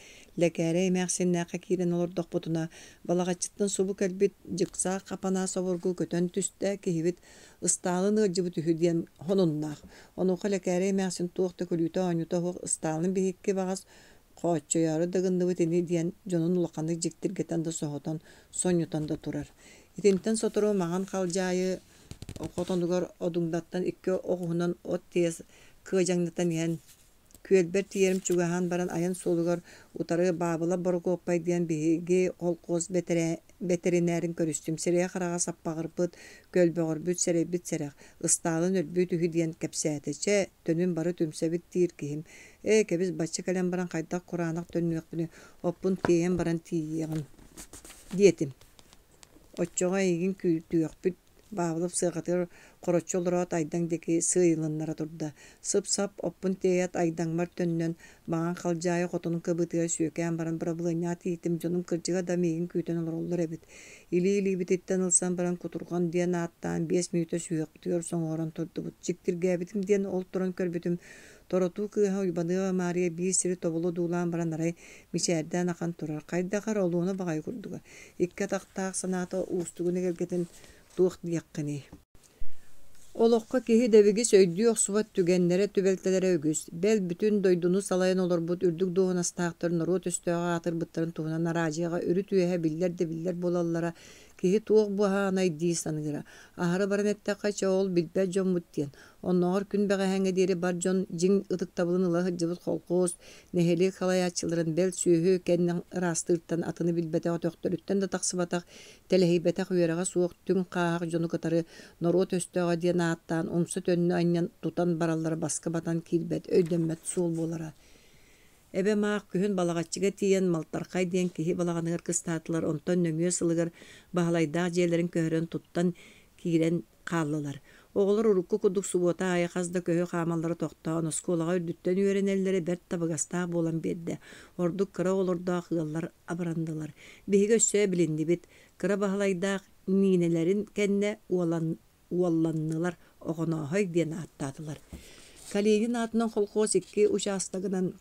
Лэкээрэй эмээхсиннээххэ киирэн олордохпутуна, Балаҕаччыттан субу кэлбит Дьыксаах Хапанаас обургу көтөн түстэ, киһибит Ыстаалын ыалдьыбыт үһү диэн сонуннаах. Онуоха Лэкээрэй эмээхсин туох да күлүүтэ-оонньуута суох Ыстаалын биһикки баҕас хооччойоору да гынныбыт ини диэн дьонун улаханнык дьиктиргэтэн да соһутан, сонньутан да турар. Итинтэн сотору Маҥан Халдьаайы хотонугар Одуҥдаттан икки оҕуһунан от тиэс кыадьаҥнатан иһэн Күөлбэр тиийэрим чугаһаан баран айан суолугар утары Баабылап Борокуоппай диэн биһиги холкуос бэтэринээрин көрүстүм. Сирэйэ-хараҕа саппаҕырбыт, көлбөҕөрбүт, сэрэйбит сэрэх, Ыстаалын өлбүт үһү диэн кэпсээтэ. Чэ, төнүн бары түмсэбит диир киһим. Ээ, кэбис, бачча кэлэн баран хайдах кураанах төннүөхпүнүй, оппун тиэйэн баран тиийиэҕим диэтим. Оччоҕо эйигин күүтүөхпүт Павлов сыарҕатыгар хороччу олороот Айдаҥ диэки сыыйылыннара турда. Сып-сап оппун тиэйээт Айдаҥмар төннөн, Маҥан Халдьаайы хотонун кыбыытыгар сүөкээн баран бырабылыанньаҕа тиийтим, дьонум кырдьыга да миигин күүтэн олороллор эбит. Илии-илиибититтэн ылсан баран кутурҕан диэн ааттаан 5 мүнүүтэ сүһүөхпүтүгэр соҥуоран турдубут. Дьиктиргээбитим диэн ол туран көрбүтүм, Торотуу кыыһа Уйбаныаба Маарыйа биир сири тобулу одуулаан баран арай мичээрдээн ахан турар, хайдах эрэ олуона баҕайы курдуга. Икки атахтаах санаата уустугун эгэлгэтин туох диэххиний? Олоххо киһи дэбигис өйдүү охсубат түгэннэрэ, түбэлтэлэрэ үгүс. Бэл, бүтүн дойдуну салайан олорбут үрдүк дуоһунастаахтар норуот өстөөҕө аатырбыттарын туһунан араадьыйаҕа үрүт-үөһэ биллэр да биллэр буолаллара киһи туох буһаанай дии саныыра. Аһара баран эттэххэ, чэ ол билбэт дьоммут диэн. Оннооҕор күн бэҕэһээҥҥэ диэри бар дьон дьиҥ ытыктабылын ыла сылдьыбыт холкуос, нэһилиэк салайааччыларын бэл сүөһү кэннин ыраастыыртан атыны билбэтэх өтөхтөрүттэн да тахсыбатах, тэлэһийбэтэх үөрэҕэ суох түҥ хааһах дьону кытары норуот өстөөҕө диэн ааттаан умса-төннө анньан тутан бараллара баска батан киирбэт, өйдөммөт суол буолара. Эбэм аах күһүн Балаҕаччыга тиийэн Малтархай диэн киһи балаҕаныгар кыстаатылар, онтон нөҥүө сылыгар Баһылайдаах дьиэлэрин көһөрөн туттан киирэн хааллылар. Оҕолор урукку курдук субуота аайы хас да көһү хаамаллара тохтоон, оскуолаҕа үрдүттэн үөрэнэллэрэ бэрт табыгастаах буолан биэрдэ. Ордук кыра оҕолордоох ыаллар абыраннылар. Биһиги өссө эбилиннибит. Кыра Баһылайдаах Ниинэлэрин кэннэ уолан, уолланнылар, Оҕонооһой диэн ааттаатылар. Калинин аатынан колхоз икки учаастагынан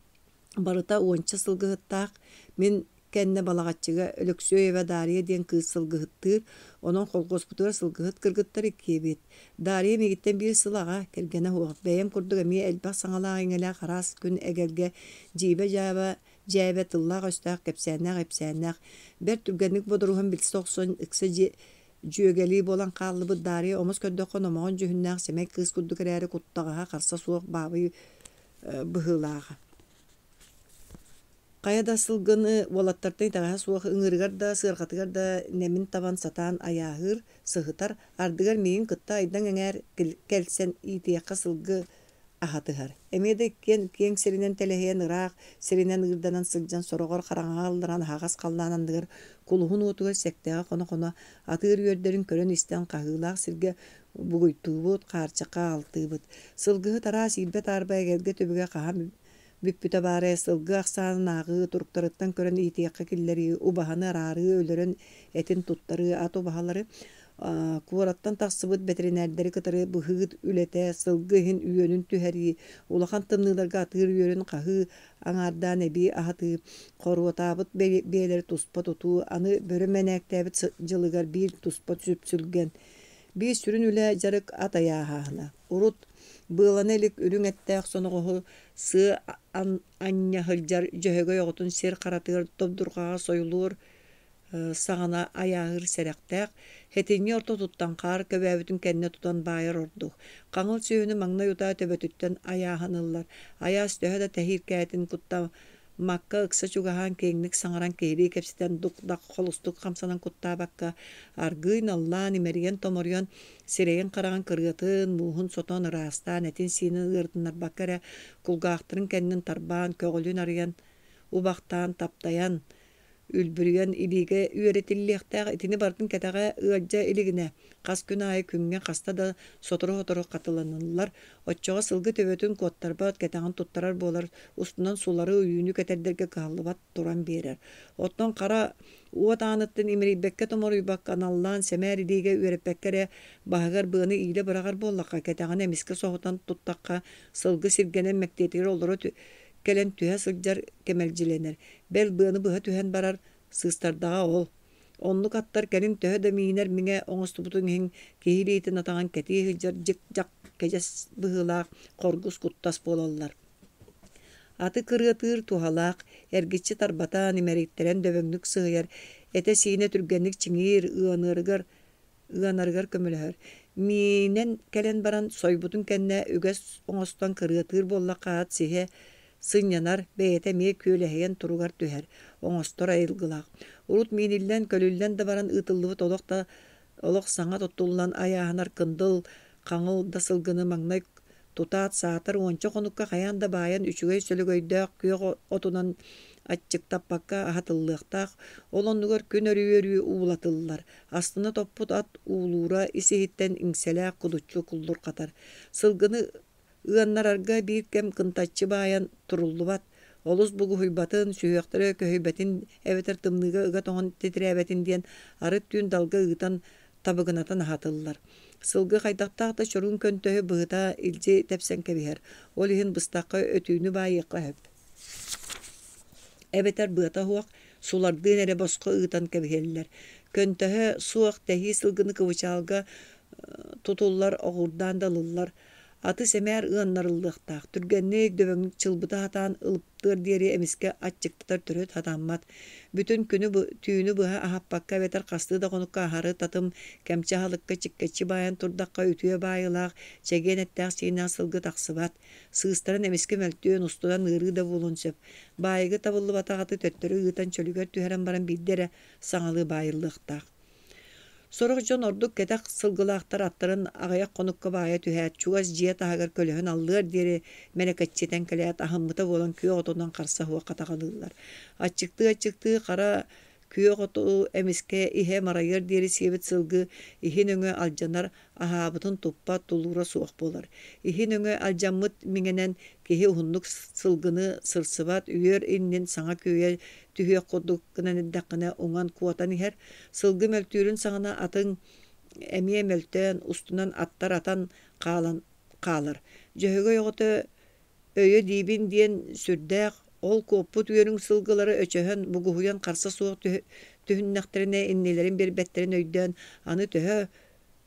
барыта уонча сылгыһыттаах, мин кэннэ Балаҕаччыга Өлөксүөйэбэ Дарья диэн кыыс сылгыһыттыыр, онон колхуоспутугар сылгыһыт кыргыттар иккиэбит. Дарья миигиттэн биир сыл аҕа, кэргэнэ суох, бэйэм курдук эмиэ элбэх саҥалаах-иҥэлээх араас күн эгэлгэ дьиибэ-дьааба дьээбэ тыллаах-өстөөх кэпсээннээх-ипсээннээх, бэрт түргэнник бодоруһан билсэ охсон ыкса дьиэ дьүөгэлии буолан хааллыбыт Дарья омос көрдөххө номоҕон дьүһүннээх сэмэй кыыс курдук эрээри куттаҕаһа харса суох баабый быһыылааҕа. Хайа да сылгыны уолаттартан итэҕэһэ суох ыҥыырыгар да, сыарҕатыгар да нэмин табан сатаан айааһыыр, сыһытар, ардыгар миигин кытта Айдаҥ эҥээр кэлсэн иитиэххэ сылгы аһатыһар. Эмиэ да иккиэн киэҥ сиринэн тэлэһийэн ыраах сиринэн ыырданан сылдьан сороҕор хараҥаҕа ылларан аһаҕас халлаан анныгар кулуһун уотугар сэктэҕэ хоно-хоно атыыр үөрдэрин көрөн-истэн хаһыылаах сиргэ бугуйтуубут, хаарчахха аҕалтыыбыт. Сылгыһыт араас иирбэ-таарба эгэлгэ түбүгэ хаһан бүппүтэ баарай сылгы ахсаанын ааҕыы, туруктарыттан көрөн иитиэххэ киллэрии, убаһаны араарыы, өлөрөн этин туттарыы, ат убаһалары куораттан тахсыбыт бэтэринээрдэри кытары быһыы үлэтэ, сылгы иһин үөнүн түһэрии, улахан тымныыларга атыыр үөрүн хаһыы, аҥаардаан эбии аһатыы, хоруотаабыт биэлэри туспа тутуу, аны бөрө мэнээктээбит дьылыгар биир туспа сүпсүлгэн. Биир сүрүн үлэ дьарык ат айааһааһына. Урут быалана илик үрүҥ эттээх соноҕоһу сыа анньа сылдьар дьөһөгөй оҕотун сир харатыгар добдурҕаҕа сойулуур саҕана айааһыыр сэрэхтээх, сэтинньи ортотуттан хаар көбөөбүтүн кэннэ тутан баайар ордук. Хаҥыл сүөһүнү маҥнай утаа төбөтүттэн айааһаныллар. Айаас төһө да тэһииркээтин кутта Макка ыкса чугаһаан киэҥник саҥаран киһилии кэпсэтэн дук-дах холустук хамсанан куттаабакка, аргыый наллаан, имэрийэн-томоруйан, сирэйин-хараҕын кырыатын, мууһун сотон, ыраастаан, этин-сиинин ыарытыннарбакка эрэ кулгаахтарын кэннин тарбаан, көҕүлүн арыйан Убахтаан, таптайан, үлбүрүйэн илиигэ үөрэтиллиэхтээх. Итини барытын кэтэҕэ ыалдьа илигинэ, хас күн аайы күҥҥэ хаста да сотору-сотору хатыланыллар. Оччоҕо сылгы төбөтүн куоттарбат, кэтэҕин туттарар буолар, устунан сулары, үүнү кэтэрдэргэ кыһаллыбат туран биэрэр. Оттон хара уот ааныттан имэрийбэккэ-томоруйбакка аналлаан сэмээр илиигэ үөрэппэккэ эрэ баһыгар быаны иилэ быраҕар буоллахха, кэтэҕин эмискэ соһутан туттахха, сылгы сиргэнэн мэктиэтигэр олоро кэлэн түһэ сылдьар кэмэлдьилэнэр, бэл быаны быһа түһэн барар, сыыстардаҕа ол. Оннук аттар кэлин төһө да миинэр миҥэ оҥостубутуҥ иһин киһи илиитин атаҕын кэтии сылдьар дьик-дьах кэдьэс быһыылаах хоргус куттас буолаллар. Аты кырыатыыр туһалаах, эргиччи тарбатан, имэрийтэрэн дөбөҥнүк сыһыйар, этэ-сиинэ түргэнник чиҥиир, ыаныарыгар ыанарыгар көмөлөһөр. Миинэн кэлэн баран сойбутун кэннэ үгэс оҥостон кырыатыыр буоллахха ат сиһэ сынньанар, бэйэтэ эмиэ күөлэһийэн туругар түһэр, оҥостор айылгылаах. Урут мииниллэн, көлүллэн да баран ыытыллыбыт олох да олох саҥа туттуллан айааһанар кындыл, хаҥыл да сылгыны маҥнай тутаат саатар уонча хонукка хайаан да баайан үчүгэй сөлөгөйдөөх күөх отунан аччыктаппакка аһатыллыахтаах, ол оннугар күн өрүү-өрүү уулатыллар, астына топпут ат уулуура ис-иһиттэн иҥсэлээх кудуччу куллурҕатар. Сылгыны ыаннарарга биир кэм кынтаччы баайан туруллубат, олус бугуһуйбатын, сүһүөхтэрэ көһүйбэтин эбэтэр тымныыга ыга тоҥон титирээбэтин диэн арыт түүн далга ыытан табыгынатан аһатыллар. Сылгы хайдахтаах да чоруун көнтөһү быһыта илдьи тэпсэн кэбиһэр, ол иһин быстахха өтүүнү баайыахха сөп. Эбэтэр быата суох, сулардыын эрэ босхо ыытан кэбиһэллэр. Көнтөһө суох тэһии сылгыны кыбычаалга тутуллар, оҕурдаан да ылыллар. Аты сэмээр ыаннарыллыахтаах, түргэнник, дөбөҥнүк чылбыта сатаан ылыптыар диэри эмискэ аччыктатар төрүт сатаммат. Бүтүн күнү түүнү быһа аһаппакка эбэтэр хастыы да хонукка аһары татым, кэмчи аһылыкка чиккэччи баайан турдахха үтүө баайылаах, чэгиэн эттээх-сииннээх сылгы тахсыбат. Сыыстаран эмискэ мөлтүөн, устунан ыарыы да буолуон сөп. Баайыгы табыллыбатах аты төттөрү ыытан чөлүгэр түһэрэн баран биирдэ эрэ саҥалыы баайыллыахтаах. Сорох дьон ордук кэтэх сылгылаахтар аттарын аҕыйах хонукка баайа түһээт, чугас дьиэ таһыгар көлөһүн аллыар диэри мэлэкэччитэн кэлээт, аһыммыта буолан күөх отунан харса суох хатаҕалыыллар. Аччыктыы-аччыктыы хара күөх оту эмискэ иһэ марайыар диэри сиэбит сылгы иһин өҥө алдьанар, аһаабытын туппат, тулуура суох буолар. Иһин өҥө алдьаммыт миҥэнэн киһи уһуннук сылгыны сырсыбат, үөр иннин саҥа күөйэ түһүөх курдук гынан эрдэххинэ уҥан куотан иһэр. Сылгы мөлтүүрүн саҕана атыҥ эмиэ мөлтөөн, устунан аттар атан хаалан хаалар. Дьөһөгөй оҕото өйө диибин диэн сүрдээх, ол куоппут үөрүҥ сылгылары өчөһөн, бугуһуйан харса суох түһүннэхтэринэ иннилэрин биэрбэттэрин өйдөөн, аны төһө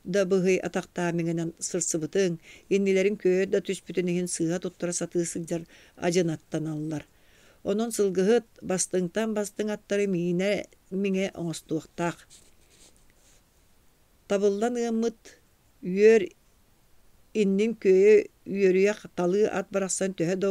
да быһый атахтаах миҥэнэн сырсыбытыҥ, иннилэрин күөйэ да түспүтүн иһин сыыһа туттара сатыы сылдьар адьынаттаналлар. Онон сылгыһыт бастыҥтан бастыҥ аттары миинэ миҥэ оҥостуохтаах. Табыллан ыаммыт үөр иннин күөйэ үөрүйэх талыы ат барахсан төһө да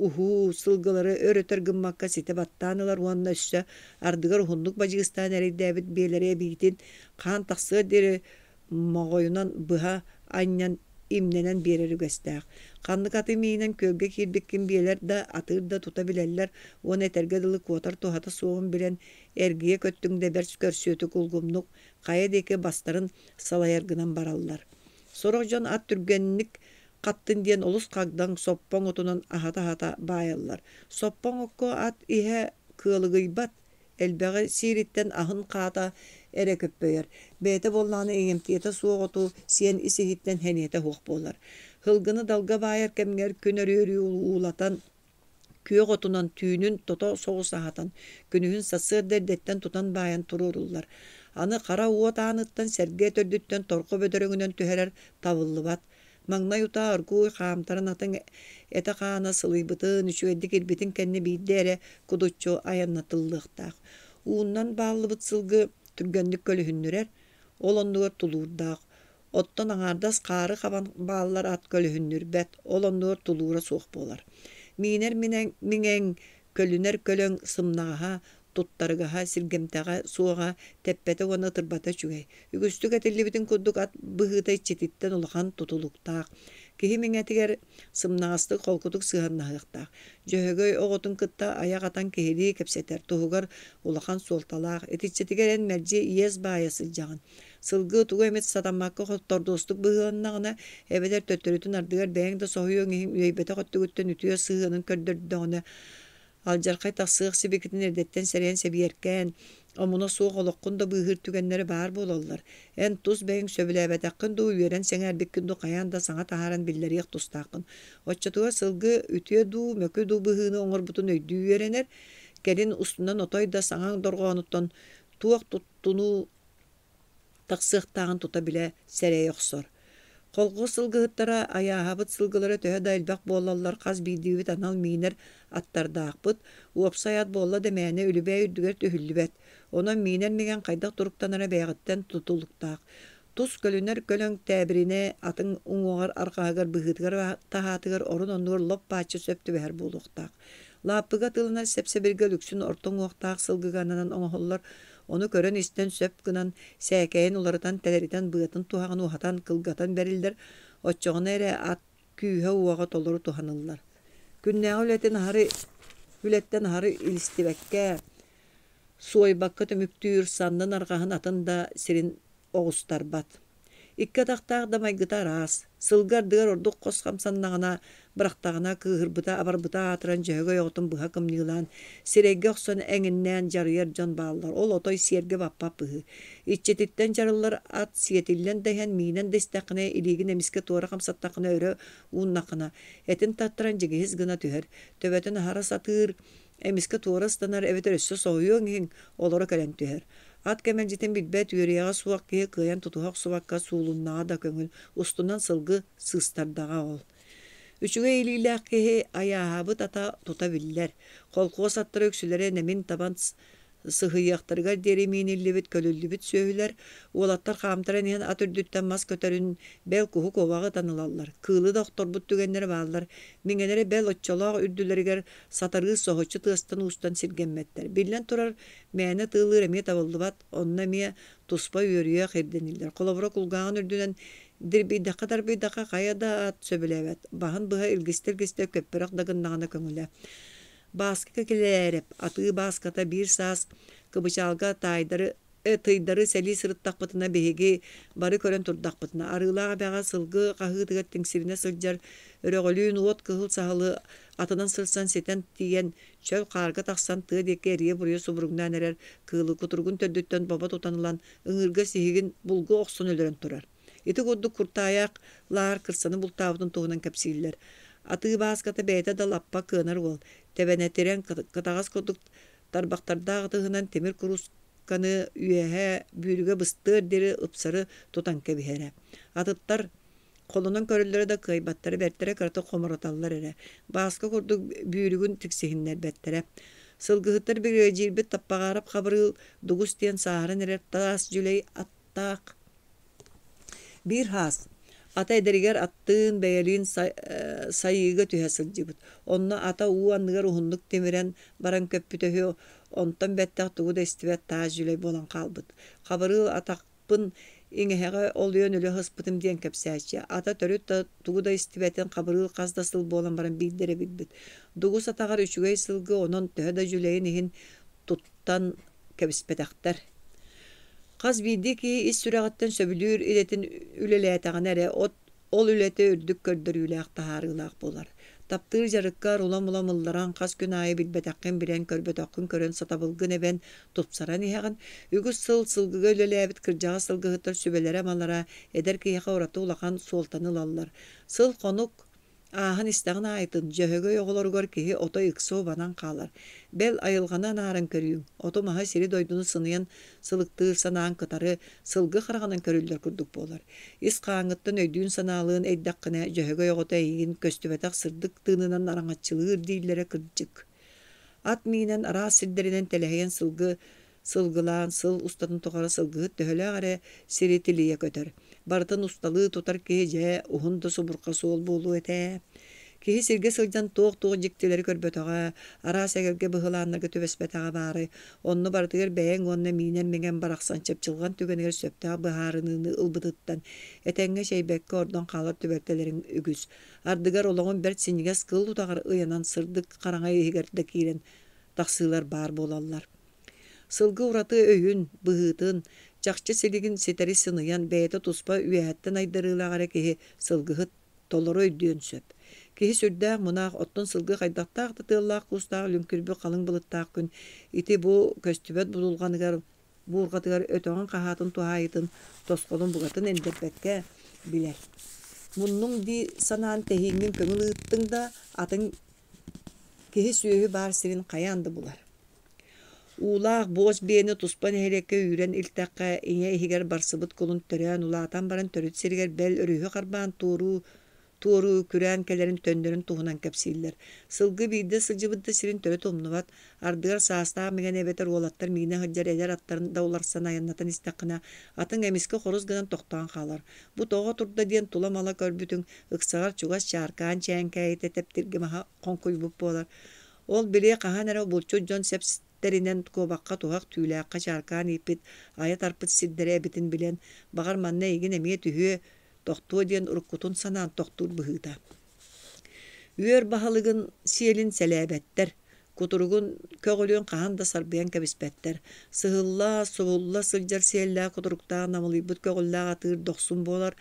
уһуу сылгылары өр-өтөр гыммакка ситэ баттаан ылар уонна өссө ардыгар уһуннук бадьыыстаан эрэйдээбит биэлэри эбиитин хаан тахсыар диэри моҕойунан быһа анньан имнэнэн биэрэр үгэстээх. Ханнык аты миинэн күөлгэ киирбиккин биэлэр да, атыыр да тута билэллэр уонна этэргэ дылы куотар туһата суоҕун билэн, эргийэ көттүҥ да бэрт көрсүөтүк улгумнук хайа диэки бастарын салайар гынан бараллар. Сорох дьон ат түргэнник хаттын диэн олус хагдаҥ соппоҥ отунан аһата-аһата баайаллар. Соппоҥ окко ат иһэ кыалыгыйбат, элбэҕи сиириттэн аһын хаата эрэ көппөйөр. Бэйэтэ буоллаҕына иҥэмтиэтэ суох оту сиэн ис-иһиттэн сэниэтэ суох буолар. Һылгыны далга баайар кэмҥэр күн өрүү-өрүү уулатан күөх отунан түүнүн тото соҕус аһатан, күнүһүн сарсыарда эрдэттэн тутан баайан туруоруллар. Аны хара уот ааныттан сэргэ төрдүттэн торҕо бөдөрөҥүнэн түһэрэр табыллыбат. Маҥнай утаа оргууй хаамтаран атын этэ-хаана сылыйбытын, үчүгэйдик ирбитин кэннэ биирдэ эрэ кудуччу айаннатыллыахтаах. Ууннан бааллыбыт сылгы түргэнник көлөһүннүрэр, ол оннугар тулуурдаах. Оттон аҥаардас хаары хабан бааллар ат көлөһүннүрбэт, ол оннугар тулуура суох буолар. Миинэр миҥэҥ, көлүнэр көлөҥ сымнаҕаһа, туттарыгаһа, сиргэмтэҕэ суоҕа, тэппэтэ уонна ытырбата үчүгэй. Үгүстүк этиллибитин курдук ат быһыыта иччититтэн улахан тутулуктаах. Киһи миҥэтигэр сымнаҕастык, холкутук сыһыаннаһыахтаах. Дьөһөгөй оҕотун кытта айах атан киһилии кэпсэтэр туһугар улахан суолталаах. Итиччэтигэр эн мэлдьи иэс баайа сылдьаҕын. Сылгы тугу эмит сатаммакка тордуостук быһыыланнаҕына, эбэтэр төттөрүтүн ардыгар бэйэҥ да соһуйуоҥ иһин үөйбэтэх өттүгүттэн үтүө сыһыанын көрдөрдөҕүнэ, алдьархай тахсыах сибикитин эрдэттэн сэрэйэн сэбиэркээн, омуна суох олоххун да быыһыыр түгэннэрэ баар буолаллар. Эн тус бэйэҥ сөбүлээбэтэххин дуу, үөрэн сэҥээрбиккин дуу хайаан да саҥа таһааран биллэриэх тустааххын. Оччотугар сылгы үтүө дуу, мөкү дуу быһыыны оҥорбутун өйдүү үөрэнэр, кэлин устунан отой да саҥаҥ дорҕоонуттан туох туттунуу тахсыахтааҕын тута билэ сэрэйэ охсор. Колхоз сылгыһыттара айааһабыт сылгылара төһө да элбэх буоллаллар хас биирдиибит анал миинэр аттардаахпыт, уопсай ат буолла да мээнэ үлүбээй үрдүгэр түһүллүбэт. Онон миинэр миҥэн хайдах туруктанара бэйэҕиттэн тутулуктаах. Тус көлүнэр көлөҥ тээбиринэ атын уҥуоҕар арҕаһыгар быһыытыгар таһаатыгар орун-оннугар лоп-бааччы сөп түбэһэр буолуохтаах. Лааппыга атыыланар сэп-сэбиргэл үксүн орто уҥуохтаах сылгыга ананан оҥоһуллар, ону көрөн-истэн сөп гынан, сээкэйин уларытан, тэлэритэн, быатын-туһаҕын уһатан, кылгатан бэриллэр, оччоҕуна эрэ ат күүһэ-уоҕа толору туһаныллар. Күннээҕи үлэтин аһары үлэттэн аһары илистибэккэ, суойбакка түмүктүүр, саннын арҕаһын атын да сирин оҕустарбат. Икки атахтаах да майгыта араас, сылгы ардыгар ордук хос хамсаннаҕына, бырахтаҕына, кыыһырбыта, абарбыта аатыран дьөһөгөй оҕотун быһа кымньыылаан, сирэйгэ охсон эҥиннээн дьарыйар дьон бааллар. Ол отой сиэргэ баппат быһыы. Иччититтэн дьарыллар ат сиэтиллэн да иһэн, миинэн да истэххинэ, илиигин эмискэ туора хамсаттаххына өрө ууннаххына, этин таттаран дьигиһис гына түһэр, төбөтүн аһара сатыыр, эмискэ туора ыстанар эбэтэр өссө соһуйуоҥ иһин олоро кэлэн түһэр. Ат кэмэлдьитин билбэт үөрүйэҕэ суох киһи кыайан тутуһа охсубакка суулуннаҕа да көҥүл, устунан сылгы сыыстардаҕа ол. Үчүгэй илиилээх киһи айааһаабыт ата тута биллэр. Колхуос аттара үксүлэрэ нэмин табан сыһыйыахтарыгар диэри мииниллибит, көлүллүбүт сүөһүлэр, уолаттар хаамтаран иһэн ат үрдүттэн мас көтөрүн, бэл куһу куобаҕы ытан ылаллар. Кыылы да охторбут түгэннэрэ бааллар. Миҥэлэрэ бэл оччолоох үрдүлэригэр сатарыы соһуччу тыастан-уустан сиргэммэттэр. Биллэн турар, мээнэ тыылыыр эмиэ табыллыбат, онно эмиэ туспа үөрүйэх ирдэниллэр. Холобура, кулгааҕын үрдүнэн дирбийдэххэ-дарбыйдахха хайа да ат сөбүлээбэт, баһын быһа илгистэ-илгистэ көппөрөх да гыннаҕына көҥүлэ. Бааска Килээрэп атыы Бааската биир саас Кыбычаалга таайдары тыйдары сэлии сырыттахпытына биһиги бары көрөн турдахпытына Арыылаах эбэҕэ сылгы хаһыытыгар тиҥсиринэ сылдьар өрөҕөлүүн уот кыһыл саһылы атынан сырсан ситэн тиийэн чөл хаарга тахсан тыа диэки эрийэ-буруйа субуруҥнаан эрэр кыылы кутуругун төрдүттэн бобо тутан ылан ыҥыырга сиһигин булгу охсон өлөрөн турар. Ити курдук Куртаайах Лаар кырсаны бултаабытын туһунан кэпсииллэр. Атыы Бааската бэйэтэ да лаппа кыанар уол, тэбэнэтирэн кытаҕас курдук тарбахтардаах ытыһынан тимир куруусканы үөһэ бүүрүгэ быстыар диэри ыпсары тутан кэбиһэрэ. Атыттар холонон көрөллөрө да кыайбаттара бэртэрэ кыратык хомуруталлар эрэ. Бааска курдук бүүрүгүн тиксиһиннэрбэттэрэ. Сылгыһыттар биригэдьиирбит Таппаҕаарап Хабырыыл Дугус диэн сааһыран эрэр таас дьүлэй аттаах Биир хаас ата эдэригэр аттыын, бэйэлиин сайыыга түһэ сылдьыбыт. Онно ата уу анныгар уһуннук тимирэн баран көппүтэ үһү, онтон бэттэх тугу да истибэт таас дьүлэй буолан хаалбыт. Хабырыыл атахпын иҥэһэҕэ олуйан өлө сыспытым диэн кэпсээччи. Ата төрүт да тугу да истибэтин Хабырыыл хас да сыл буолан баран биирдэ эрэ билбит. Дугус атаҕар үчүгэй сылгы, онон төһө да дьүлэйин иһин туттан кэбиспэтэхтэр. Хас биирдии киһи ис сүрэҕиттэн сөбүлүүр идэтин үлэлээтэҕинэ эрэ от ол үлэтэ үрдүк көрдөрүүлээх, таһаарыылаах буолар. Таптыыр дьарыккар улам-улам ылларан, хас күн аайы билбэтэххин билэн, көрбөтөххүн көрөн, сатабылгын эбэн, тупсаран иһэҕин. Үгүс сыл сылгыга үлэлээбит кырдьаҕас сылгыһыттар сүбэлэрэ-амалара эдэр киһиэхэ ураты улахан суолтаны ылаллар. Сыл-хонук Ааһан истэҕин аайытын, Дьөһөгөй оҕолоругар киһи отой ыкса убанан хаалар. Бэл, айылҕаны анааран көрүүҥ, оту-маһы, сири-дойдуну сыныйан сылыктыыр санааҥ кытары сылгы хараҕынан көрүллэр курдук буолар. Ис хааҥҥыттан өйдүүн-санаалыын эйдэххинэ, Дьөһөгөй оҕото эйигин көстүбэтэх сырдык тыынынан араҥаччылыыр дииллэрэ кырдьык. Ат миинэн араас сирдэринэн тэлэһийэн сылгы Сылгылаан сыл устатын тухары сылгыһыт төһөлөөх эрэ сири тилийэ көтөр. Барытын усталыы тутар киһи дьэ уһун да субурҕа суол буолуо этэ. Киһи сиргэ сылдьан туох-туох дьиктилэри көрбөтөҕө, араас эгэлгэ быһылааннарга түбэспэтэҕэ баарай. Онно барытыгар бэйэҥ уонна миинэр миҥэҥ барахсан чыпчылҕан түгэнигэр сөптөөх быһаарыныыны ылбытыттан, этэҥҥэ эчэйбэккэ ордон хаалар түбэлтэлэриҥ үгүс. Ардыгар олоҕун бэрт синньигэс кыл утаҕар ыйанан сырдык хараҥа иһигэр да киирэн тахсыылар баар буолаллар. Сылгы ураты өйүн, быһыытын, чахчы силигин ситэри сыныйан, бэйэтэ туспа үөһэттэн айдарыылаах эрэ киһи сылгыһыт толору өйдүөн сөп. Киһи сүрдээх мунаах, оттон сылгы хайдахтаах да тыаллаах-куустаах лүҥкүрбүт халыҥ былыттаах күн ити-бу көстүбэт будулҕаныгар, буурҕатыгар өтөҕүн хаһаатын туһаайытын, тосхолун букатын эндэппэккэ билэр. Муннуҥ дии санаан тэһииҥҥин көҥүл ыыттыҥ да, атын киһи-сүөһү баар сирин хайаан да булар. Уулаах буос биэни туспа нэһилиэккэ үүрэн илтэххэ, ийэ иһигэр барсыбыт кулун төрөөн улаатан баран төрүт сиригэр бэл өрүһү харбаан туоруу туоруу күрээн кэлэрин төннөрүн туһунан кэпсииллэр. Сылгы биирдэ сылдьыбыт да сирин төрүт умнубат, ардыгар саастаах миҥэни эбэтэр уолаттар миинэ сылдьар эдэр аттарын да уларсан айаннатан истэххинэ, атыҥ эмискэ хорус гынан тохтоон хаалар. Бу тоҕо турда диэн тула-мала көрбүтүҥ, ыксаҕар чугас чааркаан чээҥкээйитэ тэптиргэ маһа хоҥкуйбут буолар. Ол били хаһан эрэ булчут дьон сэптэринэн куобахха туһах түүлээххэ чааркаан ииппит, айа тарпыт сирдэрэ эбитин билэн, баҕар манна эйигин эмиэ түһүө, тохтуо диэн уруккутун санаан тохтуур быһыыта. Үөр баһылыгын сиэлин сэлээбэттэр, кутуругун көҕүлүн хаһан да сарбыйан кэбиспэттэр. Сыһылла, субулла сылдьар сиэллээх кутуруктаах намылыйбыт көҕүллээх атыыр дохсун буолар,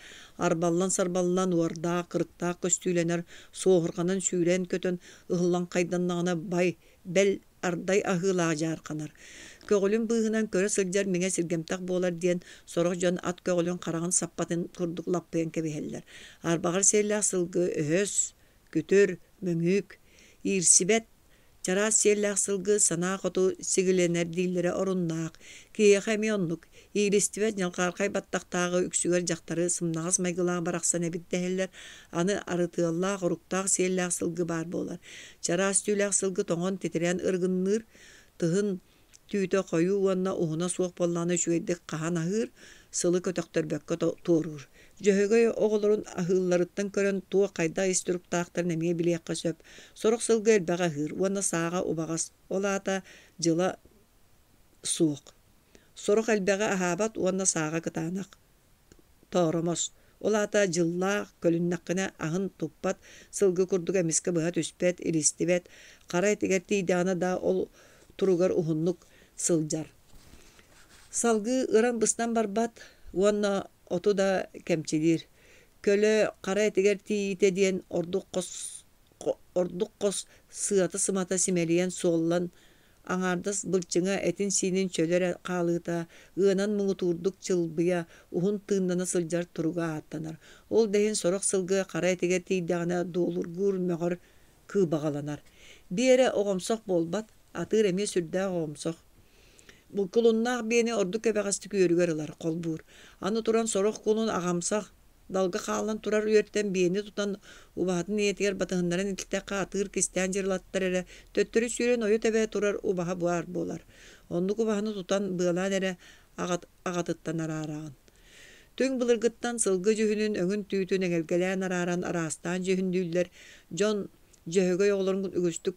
арбаллан-сарбаллан уордаах, кырыктаах көстүүлэнэр, суоһурҕанан сүүрэн-көтөн ыһыллаҥхайданнаҕына бай, бэл ардай аһыылаах дьаарханар. Көҕүлүн быыһынан көрө сылдьар миҥэ сиргэмтэх буолар диэн сорох дьон ат көҕүлүн хараҕын саппатын курдук лаппыйан кэбиһэллэр. Арбаҕар сиэллээх сылгы өһөс, күтүр, мөҥүүк, иирсибэт Чараас сиэллээх сылгы санаа хоту сигилэнэр дииллэрэ оруннаах. Киһиэхэ эмиэ оннук. Иилистибэт ньалҕаархай баттахтааҕы үксүгэр дьахтары сымнаҕас майгылаах барахсан эбит дэһэллэр. Аны арытыаллаах, оруктаах сиэллээх сылгы баар буолар. Чараас түүлээх сылгы тоҥон титирээн ырыгынныыр, тыһын түүтэ хойуу уонна уһуна суох буоллаҕына үчүгэйдик хаһан аһыыр, сылы көтөхтөрбөккө туоруур. Дьөһөгөй оҕолорун аһыылларыттан көрөн туох хайдах ис туруктаахтарын эмиэ билиэххэ сөп. Сорох сылгы элбэҕи аһыыр уонна сааҕа убаҕас, ол аата дьыла суох. Сорох элбэҕи аһаабат уонна сааҕа кытаанах. Тооромос, ол аата дьыллаах, көлүннэххинэ аһын туппат, сылгы курдук эмискэ быһа түспэт, илистибэт, хара этигэр тиийдэҕинэ да ол туругар уһуннук сылдьар. Салгыы ыран-быстан барбат уонна оту да кэмчилиир. Көлө хара этигэр тиийиитэ диэн ордук хос ордук хос сыата-сымата симэлийэн суоллан Аҥаардас былчыҥа этин-сиинин чөлө эрэ хаалыыта, ыанан муҥутуурдук чылбыйа, уһун тыыннана сылдьар туруга ааттанар. Ол да иһин сорох сылгы хара этигэр тиийдэҕинэ дуолургуур, мөҕөр, кыыбаҕаланар. Биэрэ оҕомсох буолбат, атыыр эмиэ сүрдээх оҕомсох. Кулуннаах биэни ордук кэбэҕэстик үөрүгэр ылар, холбуур. Аны туран сорох кулун аҕамсах, Далга хаалан турар үөртэн биэни тутан убаһатын ийэтигэр батыһыннаран илтэххэ атыыр кистээн дьырылаттар эрэ, төттөрү сүүрэн ойо тэбэ турар убаһа баар буолар. Оннук убаһаны тутан быалаан эрэ аҕатыттан араараҕын. Түҥ былыргыттан сылгы дьүһүнүн өҥүн-түүтүн эҥэргэлээн арааран араастаан дьүһүннүүллэр, дьон дьөһөгөй оҕолорун үгүстүк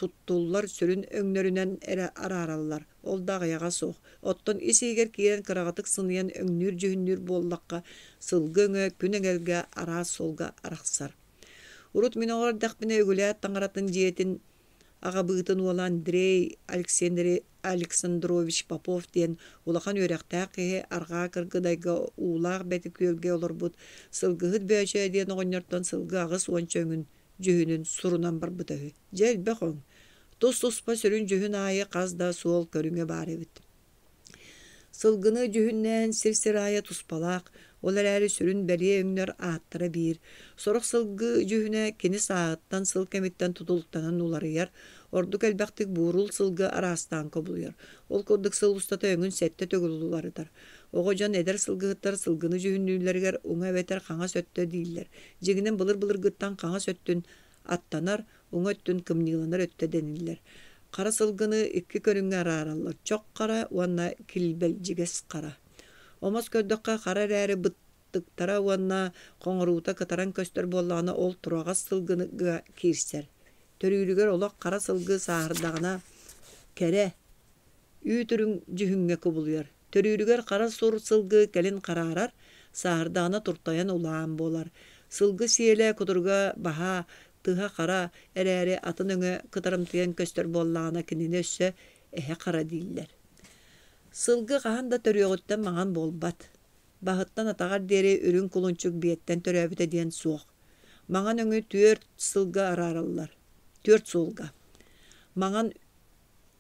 туттуллар сүрүн өҥнөрүнэн эрэ араараллар, ол да аҕыйаҕа суох. Оттон ис-иһигэр киирэн кыраҕытык сыныйан өҥнүүр-дьүһүннүүр буоллахха, сылгы өҥө күн эҥэлгэ араас суолга арахсар. Урут мин оҕо эрдэхпинэ Үгүлээт таҥаратын дьиэтин аҕабыытын уола Андрей Александрович Попов диэн улахан үөрэхтээх киһи Арҕаа Кыргыдайга Уулаах Бэти күөлгэ олорбут Сылгыһыт Бөөчөө диэн оҕонньортон сылгы 80 өҥүн дьүһүнүн сурунан барбыта үһү. Дьэ элбэх өҥ. Тус-туспа сүрүн дьүһүн аайы хас да суол көрүҥэ баар эбит. Сылгыны дьүһүннээн сир-сир аайы туспалаах, ол эрээри сүрүн бэлиэ өҥнөр ааттара биир. Сорох сылгы дьүһүнэ кини сааһыттан, сыл кэмиттэн тутулуктанан уларыйар, ордук элбэхтик буурул сылгы араастаан кубулуйар. Ол курдук сыл устата өҥүн сэттэ төгүл уларытар. Оҕо дьон эдэр сылгыһыттар сылгыны дьүһүннүүллэригэр уҥа эбэтэр хаҥас өттө дииллэр. Дьиҥинэн былыр-былыргыттан хаҥас өттүн аттанар, уҥа өттүн кымньыыланар өттө дэниллэр. Хара сылгыны икки көрүҥҥэ араараллар: чох хара уонна килбэлдьигэс хара. Омос көрдөххө, хара эрээри баттыктара уонна хоҥоруута кытаран көстөр буоллаҕына, ол тураҕас сылгыга киирсэр. Төрүүрүгэр олох хара сылгы сааһырдаҕына кэрэ, үүт үрүҥ дьүһүҥҥэ кубулуйар. Төрүүрүгэр хара сур сылгы кэлин хараарар, сааһырдаҕына туртайан улаан буолар. Сылгы сиэлэ кутуруга баһа, тыһа хара эрээри атын өҥө кытарымтыйан көстөр буоллаҕына кинини өссө эһэ хара дииллэр. Сылгы хаһан да төрүөҕүттэн маҥан буолбат. Баһыттан атаҕар диэри үрүҥ кулунчук биэттэн төрөөбүтэ диэн суох. Маҥан өҥү түөрт сылга араараллар. Түөрт суолга. Маҥан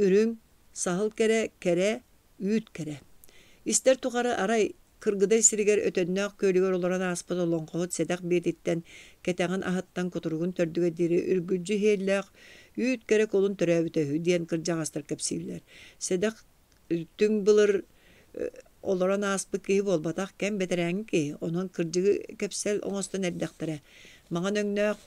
үрүҥ, саһыл кэрэ, кэрэ, үүт кэрэ. Истэр тухары арай Кыргыдай сиригэр Өтөннөөх күөлүгэр олорон ааспыт олоҥхоһут сэдэх биэтиттэн, кэтэҕин аһыттан кутуругун төрдүгэр диэри үргүлдьү иһиэллээх үүт кэрэ кулун төрөөбүтэ үһү диэн кырдьаҕастар кэпсииллэр. Сэдэх түҥ былыр олорон ааспыт киһи буолбатах, кэм бэтэрээҥҥи киһи, онон кырдьыгы кэпсэл оҥостон эрдэхтэрэ. Маҥан өҥнөөх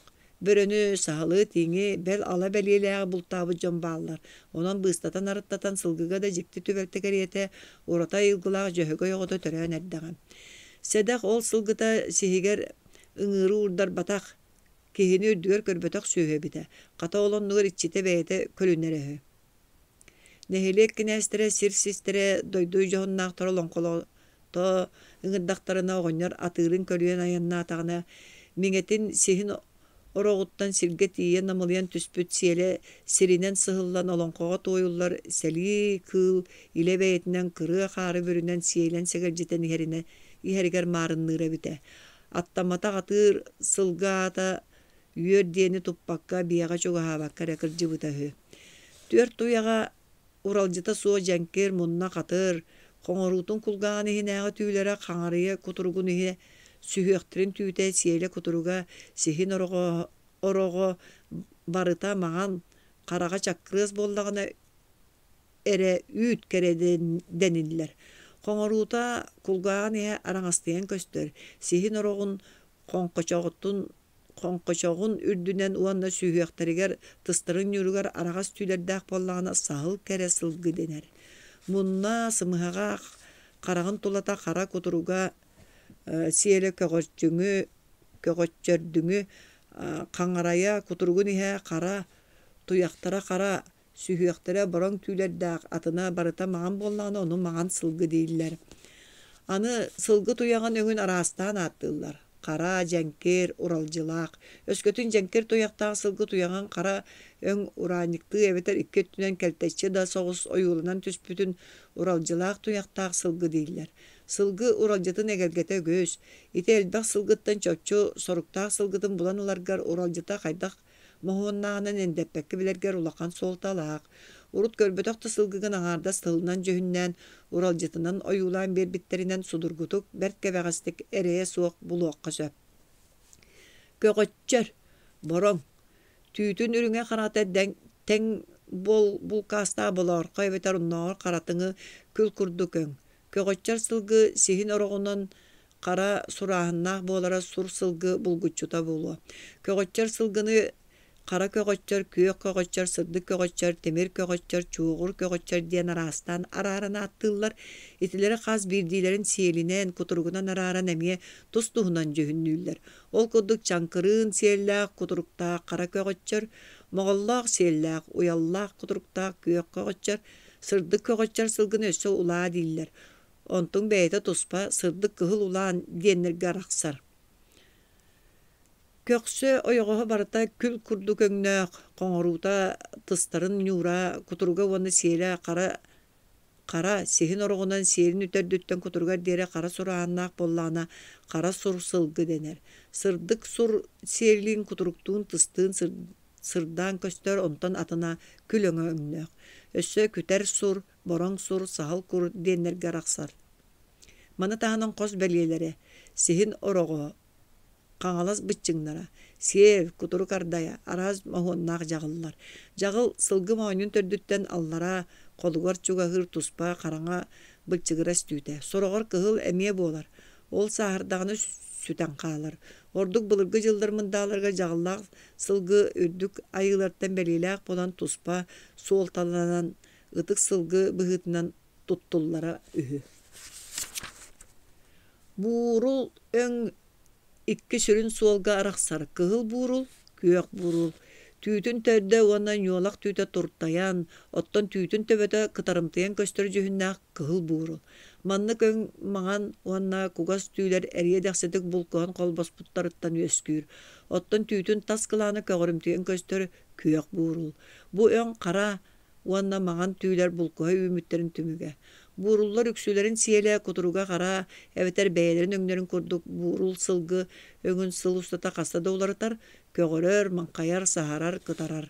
Бөрөнү, саһылы, тииҥи, бэл ала бэлиэлээҕи бултаабыт дьон бааллар. Онон быыстатан-арыттатан сылгыга да дьикти түбэлтэ кэриэтэ ураты айылгылаах дьөһөгөй оҕото төрөөн эрдэҕэ. Сэдэх ол сылгыта сиһигэр ыҥыыры уурдарбатах, киһини үрдүгэр көрбөтөх сүөһү эбитэ. Хата ол оннугар иччитэ бэйэтэ көлүнэрэ үһү. Нэһилиэк кинээстэрэ, сир систэрэ, дойду дьоһуннаахтара олоҥхолото ыҥырдахтарына оҕонньор атыырын көлүйэн айаннаатаҕына, миҥэтин сиһин ороҕуттан сиргэ тиийэ намылыйан түспүт сиэлэ сиринэн сыһыллан олоҥхоҕо туойуллар сэлии кыыл илэ бэйэтинэн кырыа хаары бүрүнэн сиэлэн сэгэлдьитэн иһэринэ иһэригэр маарынныыра эбитэ. Аттамматах атыыр сылгы аата үөр диэни туппакка, биэҕэ чугаһаабакка эрэ кырдьыбыта үһү. Түөрт туйаҕа уралдьыта суох дьэҥкир, мунна хатыр, хоҥоруутун кулгааҕын иһинээҕи түүлэрэ хаҥарыйа кутуругун иһэ сүһүөхтэрин түүтэ сиэлэ кутуруга сиһин ороҕо ороҕо барыта маҥан хараҕа чаккырыас буоллаҕына эрэ үүт кэрэ дэниллэр. Хоҥоруута кулгааҕын иһэ араҥастыйан көстөр, сиһин ороҕун хоҥхочоҕуттун хоҥхочоҕун үрдүнэн уонна сүһүөхтэригэр тыстарын ньууругар араҕас түүлэрдээх буоллаҕына саһыл кэрэ сылгы дэнэр. Мунна, сымыһаҕа, хараҕын тулата хара кутуруга сиэлэ көҕөрчүҥү, көҕөччөрдүҥү, хаҥарайа, кутуругун иһэ хара, туйахтара хара, сүһүөхтэрэ бороҥ түүлэрдээх, атына барыта маҥан буоллаҕына, ону маҥан сылгы дииллэр. Аны сылгы туйаҕын өҥүн араастаан ааттыыллар: хара, дьэҥкир, уралдьылаах. Өскөтүн дьэҥкир туйахтаах сылгы туйаҕын хара өҥ ураанньыктыы эбэтэр икки өттүнэн кэлтэччи да соҕус ойууланан түспүтүн уралдьылаах туйахтаах сылгы дииллэр. Сылгы уралдьытын эгэлгэтэ үгүс. Ити элбэх сылгыттан чопчу соруктаах сылгытын булан ыларгар уралдьыта хайдах Моһуоннааҕынан эндэппэккэ билэргэр улахан суолталаах. Урут көрбөтөх да сылгыгын аҥаардас тылынан дьүһүннээн, уралдьытынан ойуулаан биэрбиттэринэн судургутук, бэрт кэбэҕэстик эрэйэ суох булуохха сөп. Көҕөччөр, бороҥ, түүтүн үрүҥэ харата тэҥ булкаастаах болоорхой эбэтэр оннооҕор харатыҥы күл курдук өҥ. Көҕөччөр сылгы сиһин ороҕунан хара сурааһыннаах буолара сур сылгы булгуччута буолуо. Көҕөччөр сылгыны хара көҕөччөр, күөх көҕөччөр, сырдык көҕөччөр, тимир көҕөччөр, чуоҕур көҕөччөр диэн араастаан арааран ааттыыллар. Итилэри хас биирдиилэрин сиэлинэн, кутуругунан арааран эмиэ тус-туһунан дьүһүннүүллэр. Ол курдук чаҥкырыын сиэллээх, кутуруктаах хара көҕөччөр, моҕоллоох сиэллээх, уйаллаах кутуруктаах күөх көҕөччөр, сырдык көҕөччөр сылгыны өссө улаа дииллэр. Онтуҥ бэйэтэ туспа сырдык кыһыл улаан диэннэргэ арахсар. Көхсө ойоҕоһо барыта күл курдук өҥнөөх, хоҥоруута тыстарын ньуура, кутуруга уонна сиэлэ хара хара, сиһин ороҕунан сиэлин үтэрдүттэн кутуругар диэри хара сурааннаах буоллаҕына хара сур сылгы дэнэр. Сырдык сур сиэллиин кутуруктуун тыстыын сырдаан көстөр, онтон атына күл өҥө өҥнөөх. Өссө күтэр сур, бороҥ сур, саһыл кур диэннэргэ арахсар. Маны таһынан хос бэлиэлэрэ: сиһин ороҕо, хаҥалас быччыҥнара, сиэл, кутурук ардайа, араас моһуоннаах дьаҕыллар. Дьаҕыл сылгы моонньун төрдүттэн аллараа холугар чугаһыыр туспа хараҥа быччыгырас түүтэ. Сороҕор кыһыл эмиэ буолар. Ол сааһырдаҕына сүтэн хаалар. Ордук былыргы дьыллар мындааларыгар дьаҕыллаах сылгы үрдүк айыылартан бэлиэлээх буолан туспа суолталанан ытык сылгы быһыытынан туттуллара үһү. Буурул өҥ икки сүрүн суолга арахсар: кыһыл буурул, күөх буурул. Түүтүн төрдө уонна ньуолах түүтэ туртайан, оттон түүтүн төбөтө кытарымтыйан көстөр дьүһүннээх кыһыл буурул. Маннык өҥ маҥан уонна кугас түүлэр эриэ-дэхситик булкуһан холбоспуттарыттан үөскүүр. Оттон түүтүн тас кылаана көҕөрүмтүйэн көстөр күөх буурул. Бу өҥ хара уонна маҥан түүлэр булкуһа үүммүттэрин түмүгэ. Бууруллар үксүлэрин сиэлэ кутуруга хара эбэтэр бэйэлэрин өҥнөрүн курдук буурул сылгы өҥүн сыл устата хаста да уларытар, көҕөрөр, маҥхайар, саһарар, кытарар.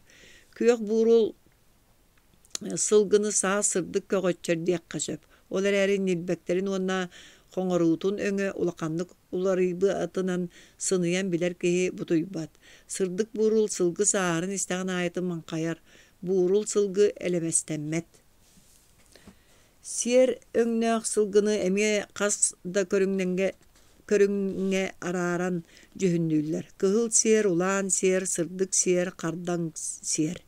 Күөх буурул сылгыны саас сырдык көҕөччөр диэххэ сөп. Ол эрээри ньилбэктэрин уонна хоҥоруутун өҥө улаханнык уларыйбытынан сыныйан билэр киһи бутуйбат. Сырдык буурул сылгы сааһыран истэҕин аайытын маҥхайар, буурул сылгы элэмэстэммэт. Сиэр өҥнөөх сылгыны эмиэ хас да көрүҥнэргэ көрүҥҥэ арааран дьүһүннүүллэр: кыһыл сиэр, улаан сиэр, сырдык сиэр, хардаҥ сиэр.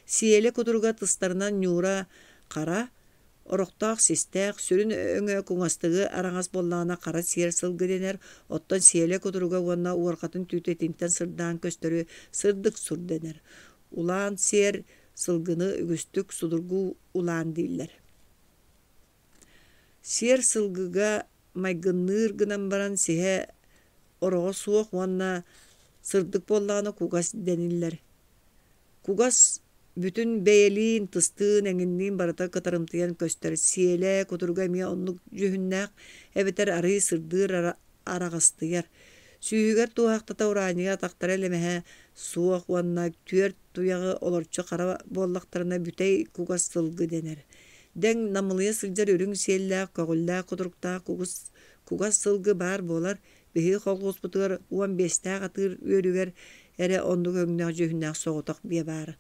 Сиэлэ кутуруга тыстарынан ньуура хара, орохтоох систээх, сүрүн өҥө куҥастыгы араҥас буоллаҕына хара сиэр сылгы дэнэр, оттон сиэлэ кутуруга уонна уорҕатын түүтэ итинтэн сырдаан көстөрү сырдык сур дэнэр. Улаан сиэр сылгыны үгүстүк судургу улаан дииллэр. Сиэр сылгыга майгынныыр гынан баран сиһэ ороҕо суох уонна сырдык буоллаҕына кугас дэниллэр. Кугас бүтүн бэйэлиин, тыстыын, эҥинниин барыта кытарымтыйан көстөр. Сиэлэ, кутуруга эмиэ оннук дьүһүннээх эбэтэр арыый сырдыыр араҕастыйар. Сүүһүгэр туоһахтата ураанньыга атахтара элэмэһэ суох уонна түөрт туйаҕы олорчу хара буоллахтарына бүтэй кугас сылгы дэнэр. Дэҥ намылыйа сылдьар үрүҥ сиэллээх, көҕүллээх кутуруктаах кугус кугас сылгы баар буолар. Биһиги колхуоспутугар 15-тээх атыыр үөрүгэр эрэ оннук өҥнөөх дьүһүннээх соҕотох биэ баара.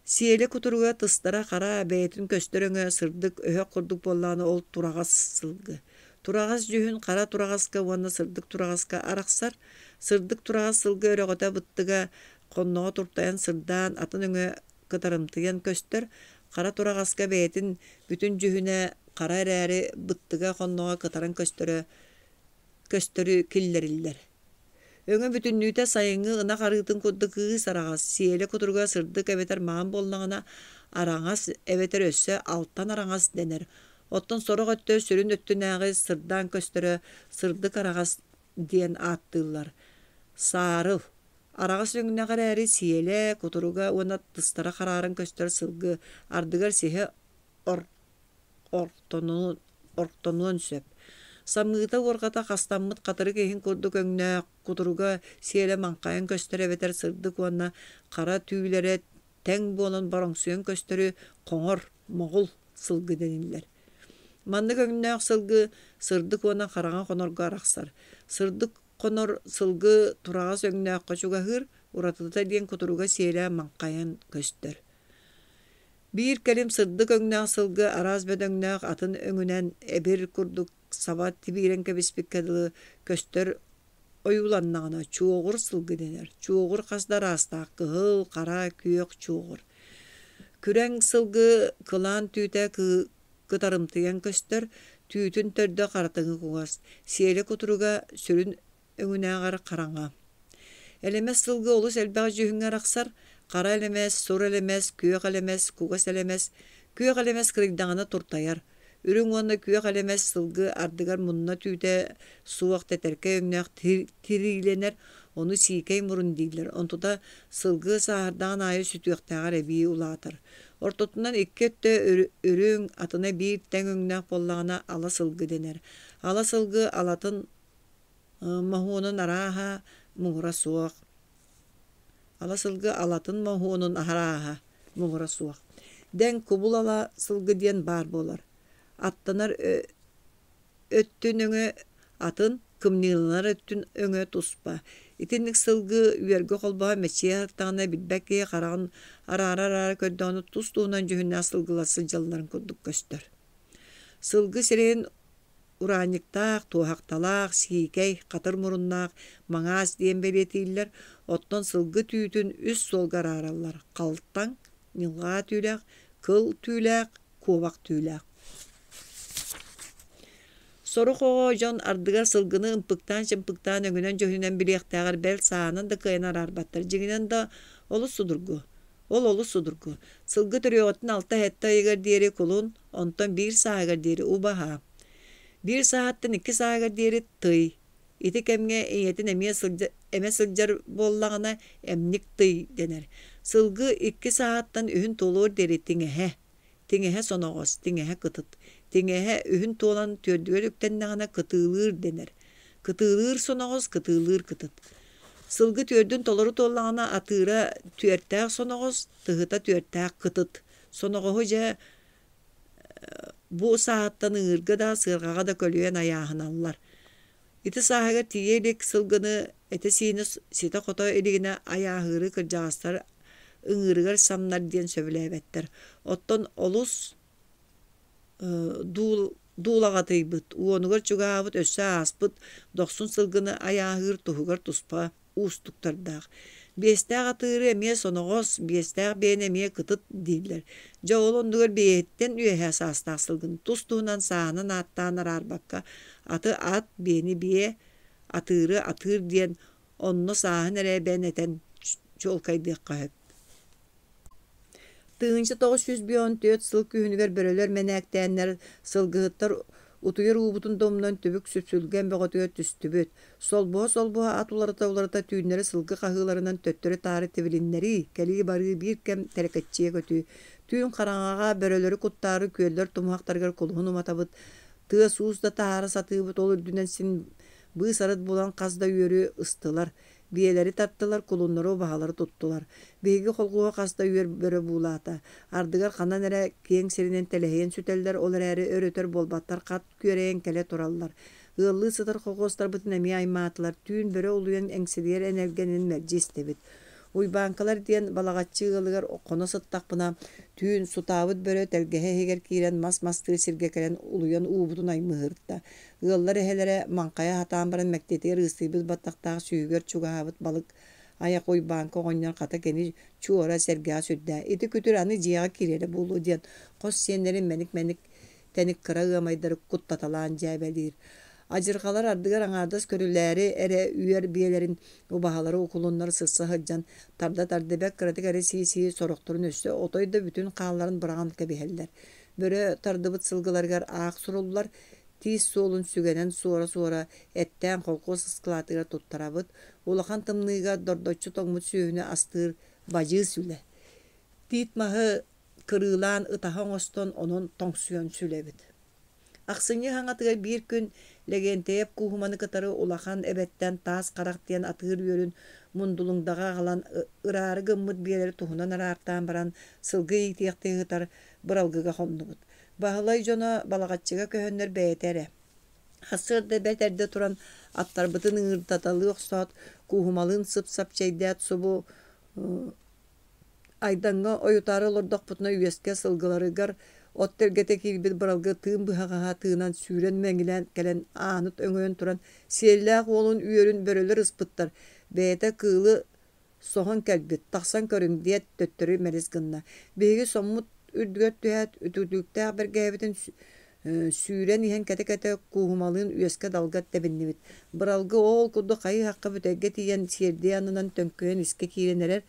Сиэлэ кутуруга тыстара хара, бэйэтин көстөр өҥө сырдык өһөх курдук буоллаҕына ол тураҕас сылгы. Тураҕас дьүһүн хара тураҕаска уонна сырдык тураҕаска арахсар. Сырдык тураҕас сылгы өрөҕөтө быттыга хонноҕо туртайан сырдаан, атын өҥө кытарымтыйан көстөр. Хара тураҕаска бэйэтин бүтүн дьүһүнэ хара эрээри быттыга хонноҕо кытаран көстөрө көстөрү киллэриллэр. Өҥө бүтүннүүтэ сайыҥҥы ынах арыытын курдук кыыс араҕас, сиэлэ кутуруга сырдык эбэтэр маҥан буоллаҕына, араҥас эбэтэр өссө алтан араҥас дэнэр. Оттон сорох өттө сүрүн өттүнээҕи сырдаан көстөрө сырдык араҕас диэн ааттыыллар. Саарыл араҕас өҥнөөх эрээри сиэлэ, кутуруга уонна тыстара харааран көстөр сылгы, ардыгар сиһэ ортонуон сөп. Самыыта уорҕата хастаммыт хатырык иһин курдук өҥнөөх, кутуруга сиэлэ маҥхайан көстөр эбэтэр сырдык уонна хара түүлэрэ тэҥ буолан бороҥсуйан көстөрү хоҥор, моҕул сылгы дэниллэр. Маннык өҥнөөх сылгы сырдык уонна хараҥа хонорго арахсар. Сырдык хонор сылгы тураҕас өҥнөөххө чугаһыыр, уратыта диэн кутуруга сиэлэ маҥхайан көстөр. Биир кэлим сырдык өҥнөөх сылгы араас бөдөҥнөөх атын өҥүнэн эбир курдук саба тибиирэн кэбиспиккэ дылы көстөр ойууланнаҕына чуоҕур сылгы дэнэр. Чуоҕур хас да араастаах кыһыл, хара, күөх чуоҕур. Күрэҥ сылгы кылаан түүтэ кытарымтыйан көстөр, түүтүн төрдө харатыҥы кугас, сиэлэ кутуруга сүрүн өҥүнээҕэр хараҥа. Элэмэс сылгы олус элбэх дьүһүҥҥэ арахсар: хара элэмэс, сур элэмэс, күөх элэмэс, кугас элэмэс. Күөх элэмэс кырыйдаҕына туртайар. Үрүҥ уонна күөх элэмэс сылгы ардыгар мунна түүтэ суох тэтэркэй өҥнөөх тириилэнэр, ону сиикэй мурун дииллэр. Онтута сылгы сааһырдаҕын аайы сүтүөхтээҕэр эбии улаатар. Ортотунан икки өттө үрүҥ, атына биир тэҥ өҥнөөх буоллаҕына ала сылгы дэнэр. Ала сылгы алатын Моһуонун арааһа муҥура суох. Ала сылгы алатын моһуонун арааһа муҥура суох. Дэҥ кубул ала сылгы диэн баар буолар. Аттанар өттүн өҥө атын, кымньыыланар өттүн өҥө туспа. Итинник сылгы үөргэ холбоһо мэччийэ сыттаҕына билбэт киһи хараҕын араара-араара көрдөҕүнэ тус-туһунан дьүһүннээх сылгылар сылдьалларын курдук көстөр. Сылгы сирэйин Ураанньыктаах, туоһахталаах, сиикэй, хатыр муруннаах маҥаас диэн бэлиэтииллэр, оттон сылгы түүтүн үс суолга араараллар: халтаҥ, ньылҕаа түүлээх, кыл түүлээх, куобах түүлээх. Сорох оҕо дьон ардыгар сылгыны ымпыктаан-чымпыктаан өҥүнэн-дьүһүнүнэн билиэхтээҕэр бэл саанан да кыайан араарбаттар. Дьиҥинэн да олус судургу. Ол олус судургу. Сылгы төрүөҕүттэн алта-сэттэ ыйыгар диэри кулун, онтон биир сааһыгар диэри убаһа. Биир сааһыттан икки сааһыгар диэри тый. Ити кэмҥэ ийэтин эмиэ сылдьа, эмэ сылдьар буоллаҕына эмник тый дэнэр. Сылгы икки сааһыттан үһүн туолуор диэри тиҥэһэ. Тиҥэһэ соноҕос, тиҥэһэ кытыт. Тиҥэһэ үһүн туолан түөрдүгэр үктэннэҕинэ кытыылыыр дэнэр. Кытыылыыр соноҕос, кытыылыыр кытыт. Сылгы түөрдүн толору туоллаҕына атыыра түөртээх соноҕос, тыһыта түөртээх кытыт. Соноҕоһу дьэ бу сааһыттан ыҥыырга да, сыарҕаҕа да көлүйэн айааһыналлар. Ити сааһыгар тиийэ илик сылгыны этэ-сиинэ ситэ-хото илигинэ айааһыыры кырдьаҕастар ыҥыырыгар самнар диэн сөбүлээбэттэр. Оттон олус дуулаҕатыйбыт, уонугар чугаһаабыт өссө ааспыт дохсун сылгыны айааһыыр туһугар туспа уустуктардаах. Биэстээх атыыры эмиэ соноҕос, биэстээх биэни эмиэ кытыт дииллэр. Дьэ ол оннугар биэһиттэн үөһэ саастаах сылгыны тус-туһунан сааһынан ааттаан араарбакка аты ат, биэни биэ, атыыры атыыр диэн онно сааһын эрэ эбэн этэн чуолкайдыахха сөп. 1954 сыл күһүнүгэр бөрөлөр мэнээктээннэр сылгыһыттар утуйар уубутун да умнан түбүк сүпсүлгэн бөҕөтүгэр түстүбүт. Солбуһа-солбуһа ат уларыта-уларыта түүннэри сылгы хаһыыларынан төттөрү-таары тибилиннэрии, кэлии-барыы биир кэм тэлэкэччийэ көтүү. Түүн хараҥаҕа бөрөлөрү куттаары күөллэр тумуһахтарыгар кулуһун уматабыт, тыас-уус да таһаара сатыыбыт, ол үрдүнэн син быыс-арыт булан хас да үөрү ыстылар. Биэлэри тартылар, кулуннары, убаһалары туттулар. Биһиги холкуоһу хас да үөр бөрө буулаата. Ардыгар ханан эрэ киэҥ сиринэн тэлэһийэн сүтэллэр, ол эрээри өр-өтөр буолбаттар, хат күөрэйэн кэлэ тураллар. Ыаллыы сытар холкуостарбытын эмиэ аймаатылар, түүн бөрө улуйан эҥсилийэр энэлгэнин мэлдьи истэбит. Уйбааҥкалар диэн Балаҕаччы ыалыгар хоно сыттахпына, түүн сутаабыт бөрө тэлгэһэ иһигэр киирэн мас мастыыр сиргэ кэлэн улуйан уубутун аймыһырта. Ыаллар эһэлэрэ маҥхайа сатаан баран мэктиэтигэр ыыстыйбыт баттахтаах сүүһүгэр чугаһаабыт балык айах Уйбааҥка оҕонньор хата кини чуора сэргэҕэ сүрдээх ити күтүр аны дьиэҕэ киирэрэ буолуо диэн хос сиэннэрин мэник-мэник тэник кыра ыамайдары куттаталаан дьээбэлиир. Адьырҕалар ардыгар аҥаардас көрүлээри эрэ үөр биэлэрин убаһалары укулуннары сырса сылдьан тарда-тарда бэрт кыратык эрэ сии-сии сорохторун өссө отой да бүтүн хаалларан быраҕан кэбиһэллэр. Бөрө тардыбыт сылгыларыгар аах суруллар, Тиис суолун сүгэнэн суора-суора, эттээн холкуос ыскылаатыгар туттарабыт, улахан тымныыга дордоччу тоҥмут сүөһүнү астыыр бадьыыс үлэ. Тиит маһы кырыылаан ытаһа оҥостон, онон тоҥсуйан сүлэбит. Ахсынньы хаҥатыгар биир күн Лэгиэнтэйэп Кууһуманы кытары улахан эбэттэн Таас Харах диэн атыыр үөрүн Мундулуҥдаҕа аҕалан ыраары гыммыт биэлэри туһунан араартаан баран сылгы иитиэхтии сытар Быралгыга хоннубут. Баһылай дьоно Балаҕаччыга көһөннөр бэйэтэ эрэ. Сарсыарда бэрт эрдэ туран аттарбытын ыҥырдаталыы охсоот, Кууһумалыын сып-сап чэйдээт субу Айдаҥҥа ойутаары олордохпутуна үөскэ сылгыларыгар от тэлгэтэ киирбит быралгы тыын быһаҕаһа тыынан сүүрэн мэҥилээн кэлэн ааны өҥөйөн туран сиэллээх уолун үөрүн бөрөлөр ыспыттар, бэйэтэ кыылы соһон кэлбит, тахсан көрүҥ диэт төттөрү мэлис гынна. Биһиги соммут үрдүгэр түһээт, үтүлүктээх бэргэһэбитин сүүрэн иһэн кэтэ-кэтэ Кууһумалыын үөскэ далга тэбиннибит. Быралгы оол курдук хайы-һахха бүтэйгэ тиийэн сиэрдийэ аннынан төҥкөйөн искэ киирэн эрэр,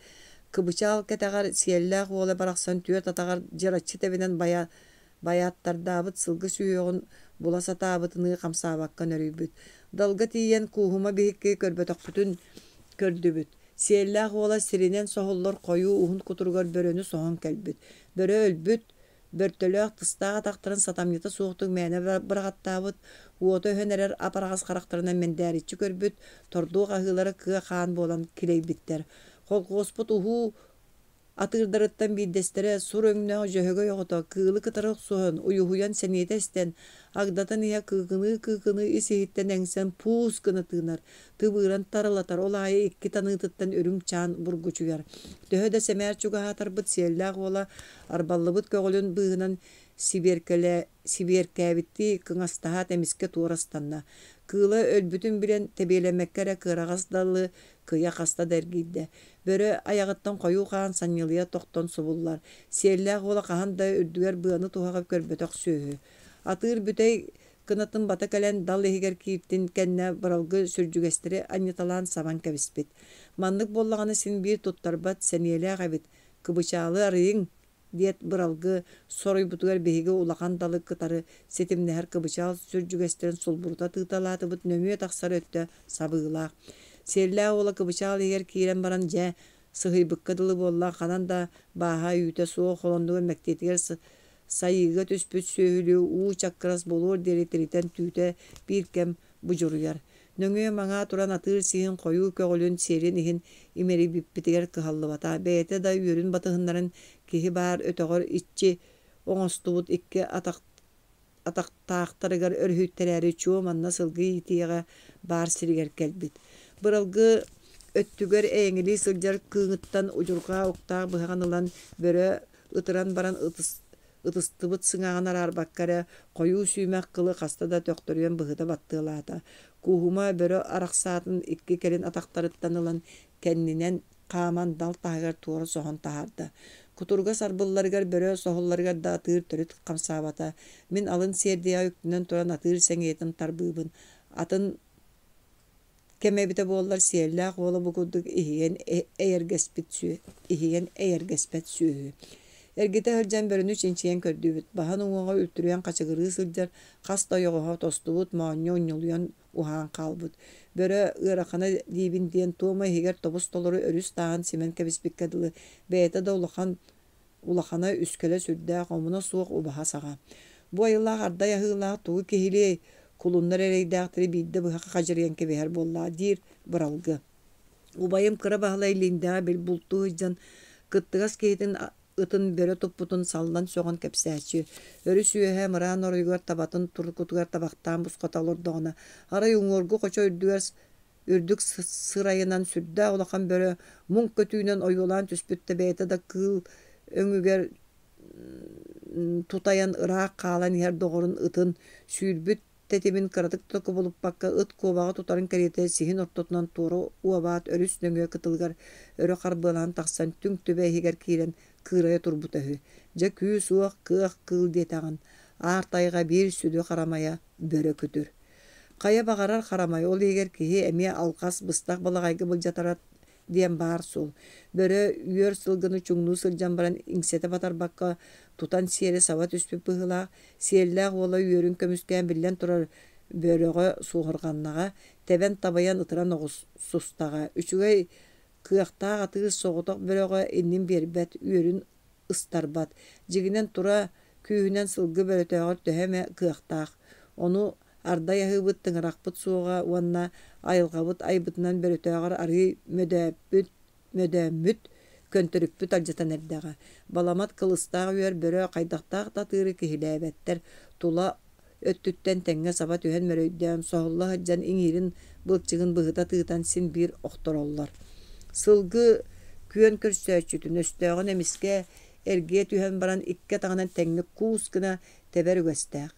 кыбычаал кэтэҕэр сиэллээх уола барахсан түөрт атаҕар дьыраччы тэбинэн байа байааттардаабыт сылгы сүһүөҕүн була сатаабытыныы хамсаабакка нөрүйбүт. Далга тиийэн Кууһума биһикки көрбөтөхпүтүн көрдүбүт. Сиэллээх уола сиринэн соһуллар хойуу уһун кутуругар бөрөнү соһон кэлбит. Бөрө өлбүт, бөртөлөөх тыстаах атахтарын сатамньыта суохтук мээнэ быраҕаттаабыт, уота өһөн эрэр ап-араҕас харахтарынан мэндээриччи көрбүт, тордуох аһыылара кыа хаан буолан килэйбиттэр. Холхуоспут уһуу Атыырдарыттан биирдэстэрэ сур өҥнөөх дьөһөгөй оҕото кыылы кытары охсуһан, уйуһуйан сэниэтэ эстэн, агдатан иһэ кыыкыныы-кыыкыныы ис-иһиттэн эҥсэн пуус гына тыынар, тыбыыран тарылатар, ол аайы икки таныытыттан үрүҥ чаан бургучуйар. Төһө да сэмээр чугаһаатарбыт сиэллээх уола арбаллыбыт көҕүлүн быыһынан сибиэркэлээ сибиэркээбиттии кыҥастаһаат эмискэ туора ыстанна. Кыыла өлбүтүн билэн, тэбиэлэммэккэ эрэ кыараҕас далы кыйа хаста да эргийдэ. Бөрө айаҕыттан хойуу хаан санньылыйа тохтон субуллар. Сиэллээх уола хаһан да үрдүгэр быаны-туһаҕы көрбөтөх сүөһү. Атыыр бүтэй Кынатын бата кэлэн дал иһигэр кииртин кэннэ Быралгы сүрдьүгэстэри анньыталаан сабан кэбиспит. Маннык буоллаҕына син биир туттарбат сэниэлээх эбит, кыбычаалы арыйыҥ диэт Быралгы соруйбутугар биһиги улахан далы кытары ситимнэһэр кыбычаал сүрдьүгэстэрин сулбурута тыыталаатыбыт нөҥүө тахсар өттө сабыылаах. Сиэллээх уола кыбычаал иһигэр киирэн баран дьэ сыһыйбыкка дылы буолла ханан да бааһа-үүтэ суох ол оннугар мэктиэтигэр сайыыга түспүт сүөһүлүү уу чаккырас буолуор диэри тиритэн түүтэ биир кэм будьуруйар. Нөҥүө-маҥаа туран атыыр сиһин хойуу көҕүлүн сиэлин иһин имэрийбиппитигэр кыһаллыбата. Бэйэтэ да үөрүн батыһыннаран киһи баар өтөҕөр иччи оҥостубут икки атах атахтаахтарыгар өрүһүйтэрээри чуо манна сылгы иитиэҕэ баар сиригэр кэлбит. Быралгы өттүгэр эйэҥэлии сылдьар кыыһыттан удьурҕаа уктаах быһаҕын ылан бөрө ытыран баран ытыстыбыт сыҥааҕын араарбакка эрэ хойуу сүүмэх кылы хаста да төхтөрүйэн быһыта баттыалаата. Кууһума бөрө арахсаатын икки кэлин атахтарыттан ылан кэннинэн хааман дал таһыгар туора соһон таһаарда. Кутуруга сарбылларыгар бөрө соһулларыгар да атыыр төрүт хамсаабата. Мин алын сиэрдийэҕэ үктэнэн туран атыыр сэҥийэтин тарбыыбын. Атын кэм эбитэ буоллар сиэллээх уола бу курдук иһийэн эйэргэспит иһийэн эйэргэспэт сүөһү. Эргитэ сылдьан бөрөнү чинчийэн көрдүүбүт. Баһын уҥуоҕа үлтүрүйэн хачыгырыы сылдьар, хас да ойоҕоһо тостубут, моонньо унньулуйан уһаан хаалбыт. Бөрө ыарахана диибин диэн туома иһигэр тобус-толору өрүс тааһын симэн кэбиспиккэ дылы, бэйэтэ да улахан улахана үскэлэ сүрдээх, омуна суох убаһа саҕа. Бу айылаах ардай аһыылаах тугу киһилиэй, кулуннар эрэйдээхтэри биирдэ быһа хадьырыйан кэбиһэр буоллаҕа диир Быралгы. Убайым Кыра Баһылай Линдэҕэ бил бултуу сылдьан кыттыгас киһитин ытын бөрө туппутун саллан сөҕөн кэпсээччи. Өрүс үөһэ мыраан оройугар табатын туркутугар табахтаан бусхата олордоҕуна, арай уҥуоргу хочо үрдүгэр үрдүк сырайынан сүрдээх улахан бөрө муҥ көтүүнэн ойуолаан түспүт да бэйэтэ да кыыл өҥүгэр тутайан ыраах хаалан иһэр доҕорун ытын сүүрбүт тэтимин кыратык да кубулуппакка ыт куобаҕы тутарын кэриэтэ сиһин ортотунан туора уобаат өрүс нөҥүө кытылыгар өрө харбыалаан тахсан түҥ түбэ иһигэр киирэн кыырайа турбута үһү. Дьэ күүс-уох, кыах кыыл диэтэҕин, аар тайҕа биир сүдү харамайа бөрө күтүр. Хайа баҕарар харамай, ол иһигэр киһи эмиэ алҕас быстах балаҕайга былдьатара диэн баар суол. Бөрө үөр сылгыны чуҥнуу сылдьан баран иҥсэтэ батарбакка тутан сиэри саба түспүт быһыылаах, сиэллээх уола үөрүн көмүскээн биллэн турар бөрөҕө суоһурҕаннаҕа, тэбэн табайан ытыран оҕустаҕа. Үчүгэй кыахтаах атыыр соҕотох бөрөҕө иннин биэрбэт, үөрүн ыстарбат. Дьиҥинэн тура күүһүнэн сылгы бөрөтөөҕөр төһө эмэ кыахтаах. Ону ардай аһыыбыт тыҥырахпыт суоҕа уонна айылҕабыт айбытынан бөрөтөөҕөр арыый мөдөөппүт, мөдөөммүт, көнтөрүкпүт алдьатан эрдэҕэ. Баламат кылыстаах үөр бөрө хайдахтаах да атыыры киһилээбэттэр, тула өттүттэн тэҥҥэ саба түһэн мөрөйдөөн, соһулла сылдьан иҥиирин былчыгын быһыта тыытан син биир охтороллор. Сылгы күөн көрсөөччүтүн өстөөҕүн эмискэ эргийэ түһэн баран икки атаҕынан тэҥҥэ куус гына тэбэр үгэстээх.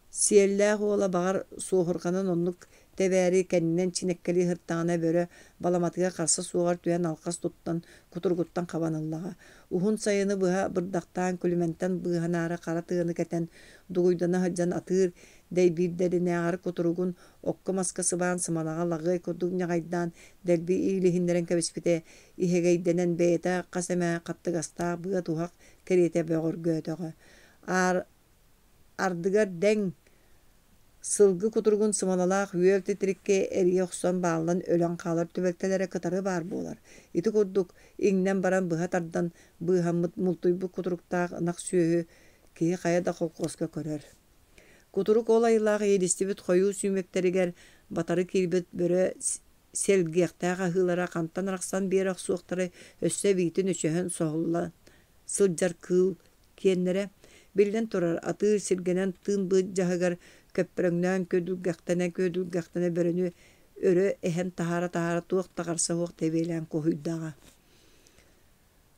Сиэллээх уола баҕар суоһурҕанан оннук тэбээри кэннинэн чинэккэлии сыртаҕына бөрө баламатыгар харса суоҕар түһэн алҕас туттан кутуругуттан хабан ыллаҕа. Уһун сайыны быһа бырдахтаан күлүмэнтэн быыһанаары хара тыаны кэтэн дугуйдана сылдьан атыыр дэйбиирдэринээҕэр кутуругун окко-маска сыбаан сымалаҕа лаҕыай курдук ньаҕайдаан дэлби иилиһиннэрэн кэбиспитэ иһэгэйдэнэн бэйэтэ хас эмэ хаттыгастаах быа-туһах кэриэтэ бөҕөргөөтөҕө. Аар Ардыгар дэҥ, сылгы кутуругун сымалалаах үөл титириккэ эрийэ охсон бааллан өлөн хаалар түбэлтэлэрэ кытары баар буолар. Ити курдук, иҥнэн баран быһа тардан быыһаммыт мултуйбут кутуруктаах ынах сүөһү киһи хайа да холкуоска көрөр. Кутурук ол айылаах иилистибит хойуу сүүмэктэригэр батары киирбит бөрө сэлгиэхтээх аһыылара хантан арахсан биэрэ охсуохтарай өссө эбиитин өчөһөн соһуллан сылдьар кыыл киэннэрэ, биллэн турар, атыыр сиргэнэн тыын быдьаһыгар көппөрөҥнөөн күөдүлгэхтэнэ-күөдүлгэхтэнэ бөрөнү өрө эһэн таһаара-таһаара туох да харса суох тэбиэлээн куһуйдаҕа.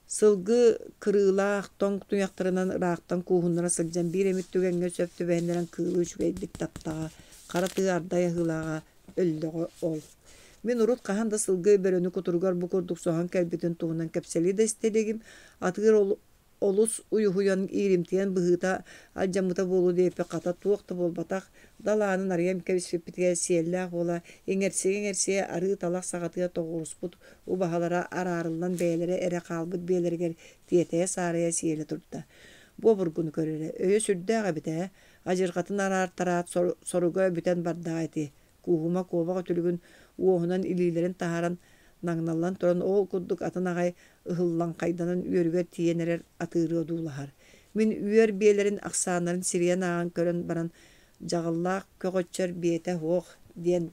Сылгы кырыылаах тоҥ туйахтарынан ыраахтан кууһуннара сылдьан биир эмит түгэҥҥэ сөп түбэһиннэрэн кыылы үчүгэйдик таптаҕа, хара тыа ардай аһыылааҕа өллөҕө ол. Мин урут хаһан да сылгы бөрөнү кутуругар бу курдук соһон кэлбитин туһунан кэпсэли да истэ илигим. Атыыр ол Олус уйуһуйан, ииримтийэн быһыыта алдьаммыта буолуо диэбиппит хата туох да буолбатах, дал аанын арыйан кэбиспиппитигэр сиэллээх уола иҥэрсийэ-иҥэрсийэ арыы талах саҕатыгар тоҕуоруспут убаһалара араарыллан бэйэлэрэ эрэ хаалбыт биэлэригэр тиэтэйэ-саарайа сиэлэ турда. Бу обургуну көрөрө, өйө сүрдээх эбит ээ, адьырҕатын араартараат соруга бүтэн бардаҕа ити. Кууһума куобах үтүлүгүн уоһунан илиилэрин таһааран наҥналлан туран ол курдук атын аҕай ыһыллаҥхайданан үөрүгэр тиийэн эрэр атыыры одуулаһар. Мин үөр биэлэрин ахсааннарын сирийэн ааҕан көрөн баран дьаҕыллаах көҕөччөр биэтэ суох диэн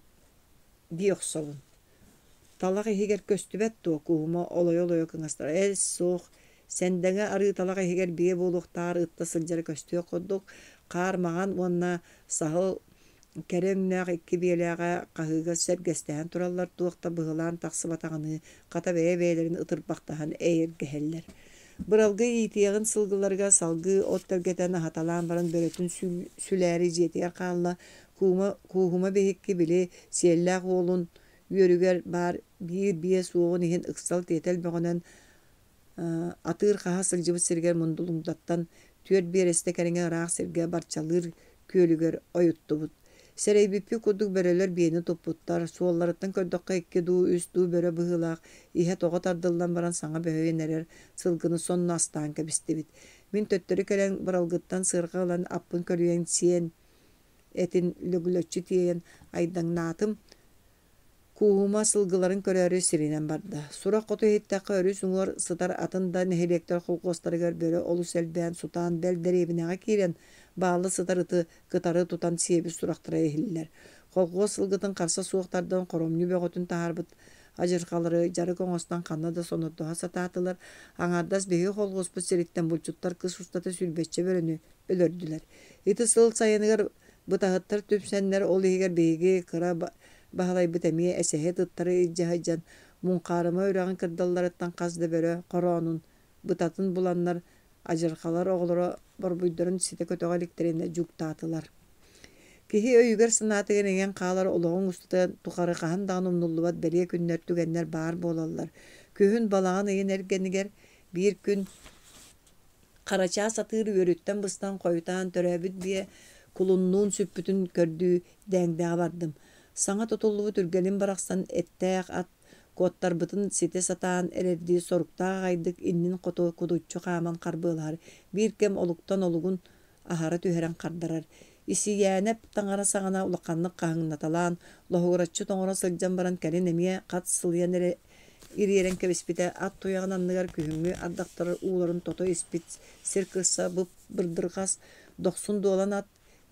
дии охсобун. Талах иһигэр көстүбэт дуо Кууһума олойо-олойо кыҥастара эл суох Сэндэҥэ арыы талах иһигэр биэ буолуохтааҕар ытта сылдьара көстүөх курдук, хаар маҥан уонна саһыл кэрэ өҥнөөх икки биэлээҕэ хаһыыга сэргэстэһэн тураллар, туох да быһылаан тахсыбатаҕыныы, хата бэйэ-бэйэлэрин ытырбахтаһан эйэргэһэллэр. Быралгы иитиэҕин сылгыларыгар салгыы от тэлгэтэн аһаталаан баран бөрөтүн сүлээри дьиэтигэр хаалла, Куума, Кууһума биһикки били сиэллээх уолун үөрүгэр баар биир биэ суоҕун иһин ыксал-тиэтэл бөҕөнөн Атыыр хаһа сылдьыбыт сиригэр Мундулуҥдаттан түөрт биэрэстэ кэриҥэ ыраах сиргэ Барчалыыр күөлүгэр ойуттубут. Сэрэйбиппит курдук бөрөлөр биэни туппуттар, суолларыттан көрдөххө икки дуу, үс дуу бөрө быһыылаах иһэ тоҕо тардыллан баран саҥа бөһүйэн эрэр сылгыны сонно астаан кэбистибит. Мин төттөрү кэлэн быралгыттан сыарҕа ылан аппын көлүйэн сиэн этин лөглөччү тиэйэн айдаҥнаатым. Кууһума сылгыларын көрөөрү сиринэн барда. Сурах хоту иһиттэххэ, өрүс уҥуор сытар атын да нэһилиэктэр холкуостарыгар бөрө олус элбээн, сутаан, бэл дэриэбинэҕэ киирэн, баалла сытар ыты кытары тутан сиэбит сурахтара иһиллэр. Холкуос сылгытын харса суох тардан хоромньу бөҕөтүн таһаарбыт адьырҕалары дьарык оҥостон ханна да сонордоһо сатаатылар. Аҥаардас биһиги холкуоспут сириттэн булчуттар кыс устата сүүрбэччэ бөрөнү өлөрдүлэр. Ити сыл сайыныгар Бытаһыттар түмсэннэр, ол иһигэр биһиги кыра Баһылайбыт эмиэ эсэһит ыттары илдьэ сылдьан, Муҥхаарыма үрэҕин кырдалларыттан хас да бөрө хороонун, бытатын буланнар, адьырҕалар оҕолоро борбуйдарын ситэ көтөҕө иликтэринэ дьууктаатылар. Киһи өйүгэр-санаатыгар иҥэн хаалар олоҕуҥ устата тухары хаһан даҕаны умнуллубат бэлиэ күннэр, түгэннэр баар буолаллар. Күһүн балаҕан ыйын эргэнигэр биир күн Харачаас атыыр үөрүттэн быстан хойутаан төрөөбүт биэ кулуннуун сүппүтүн көрдүү Дээҥдэҕэ бардым. Саҥа тутуллубут үргэлим барахсан эттээх ат куоттарбытын ситэ сатаан эрэрдии соруктаах аҕайдык иннин хоту кудуччу хааман харбыалаһар, биир кэм олуктан олугун аһара түһэрэн хардарар. Исийээнэп таҥара саҕана улаханнык хаһыҥнаталаан, лоһугураччы тоҥоро сылдьан баран кэлин эмиэ хат сылыйан эрэ ириэрэн кэбиспитэ, ат туйаҕын анныгар күһүҥҥү ардахтар ууларын тото испит сир кырса бып-бырдырҕас, дохсун дуолан ат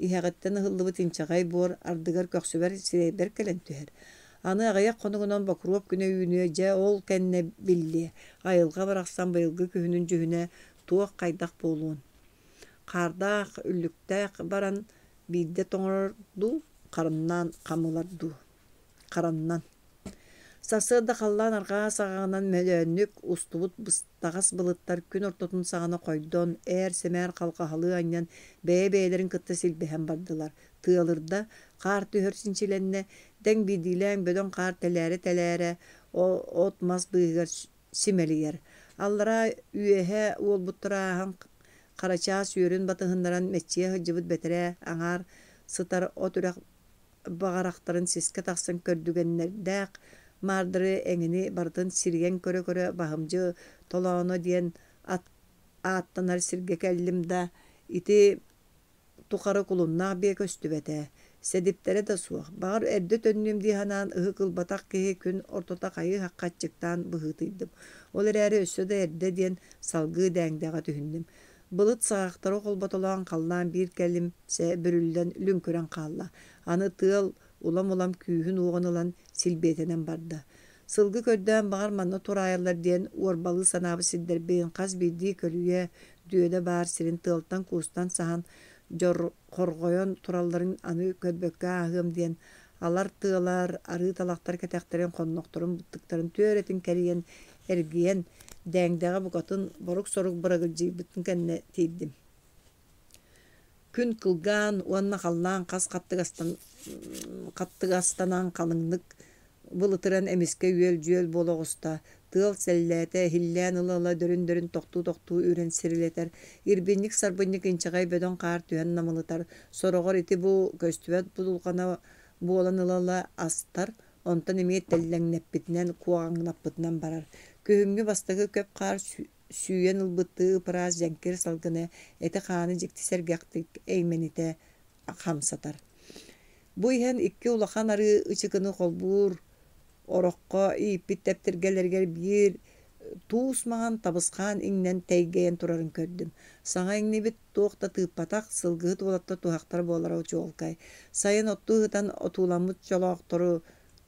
иһэҕиттэн ыһыллыбыт инчэҕэй буор ардыгар көхсүбэр сирэйбэр кэлэн түһэр. Аны аҕыйах хонугунан Бокуруоп күнэ үүнүө, дьэ ол кэннэ биллиэ, айылҕа барахсан быйылгы күһүнүн дьүһүнэ туох хайдах буолуон. Хаардаах, үллүктээх баран биирдэ тоҥорор дуу, харымнаан хамылар дуу, хараннан. Сарсыарда халлаан арҕаа саҕаҕынан мөлөөннүк устубут быстаҕас былыттар күн ортотун саҕана хойдон, ээр-сэмээр халҕаһалыы анньан бэйэ-бэйэлэрин кытта силбэһэн бардылар. Тыалырда, хаар түһэр чинчилэннэ, дэҥ биирдиилээн бөдөҥ хаар тэлээрэ-тэлээрэ от-мас быыһыгар симэлийэр. Аллараа үөһэ уолбуттара ааһан Харачаас үөрүн батыһыннаран мэччийэ сылдьыбыт бэтэрээ аҥаар сытар от үрэх баҕарахтарын сискэ тахсан көрдүгэннэрдээх маардары эҥини барытын сирийэн көрө-көрө Баһымдьы Толооно диэн ат ааттанар сиргэ кэллим да, ити тухары кулуннаах биэ көстүбэтэ, сэдиптэрэ да суох. Баҕар, эрдэ төннүөм дии санаан ыһык ылбатах киһи күн ортото хайыы-хахха аччыктаан быһыытыйдым. Ол эрээри өссө да эрдэ диэн салгыы Дээҥдэҕэ түһүннүм. Былыт саҕахтары холботолоон халлаан биир кэлимсэ бүрүллэн лүҥкүрэн хаалла. Аны тыал улам-улам күүһүн-уоҕун ылан силбиэтэнэн барда. Сылгы көрдөөн баҕар манна тураайаллар диэн уорбалыы санаабыт сирдэрбин хас биирдии көлүйэ, дүөдэ баар сирин тыалтан-куустан саһан дьорҕойон туралларын аны көрбөккө ааһыам диэн алар тыалар, арыы талахтар кэтэхтэрин, хоннохторун, быттыктарын түөрэтин кэрийэн, эргийэн, Дээҥдэҕэ букатын борук-сорук бырагылдьыйбытын кэннэ тиийдим. Күн кылгаан уонна халлаан хас хаттыгастанан халыҥнык былытыран эмискэ үөл-дьүөл буола оҕуста. Тыал сэллээтэ, иһиллээн ыла-ыла дөрүн-дөрүн тохтуу-тохтуу үрэн сирилэтэр. Ирбинньик-сарбынньык инчэҕэй бөдөҥ хаар түһэн намылытар. Сороҕор ити-бу көстүбэт будулҕана буолан ыла-ыла астар, онтон эмиэ тэллэҥнэппитинэн, куоҕаҥнаппытынан барар. Күһүҥҥү бастакы көп хаар сүүйэн ылбыттыы ып-ыраас дьэҥкир салгыны эти-хааны дьикти сэргэхтик эймэнитэ хамсатар. Бу иһэн икки улахан арыы ычыкыны холбуур ороххо ииппит тэптиргэлэригэр биир туус маҥан табысхаан иҥнэн тэйгэйэн турарын көрдүм. Саҥа иҥнибит, туох да тыыппатах, сылгыһыт уолаттар туһахтара буолара чуолкай. Сайын оттуу ыһытан отууламмыт чолоохтору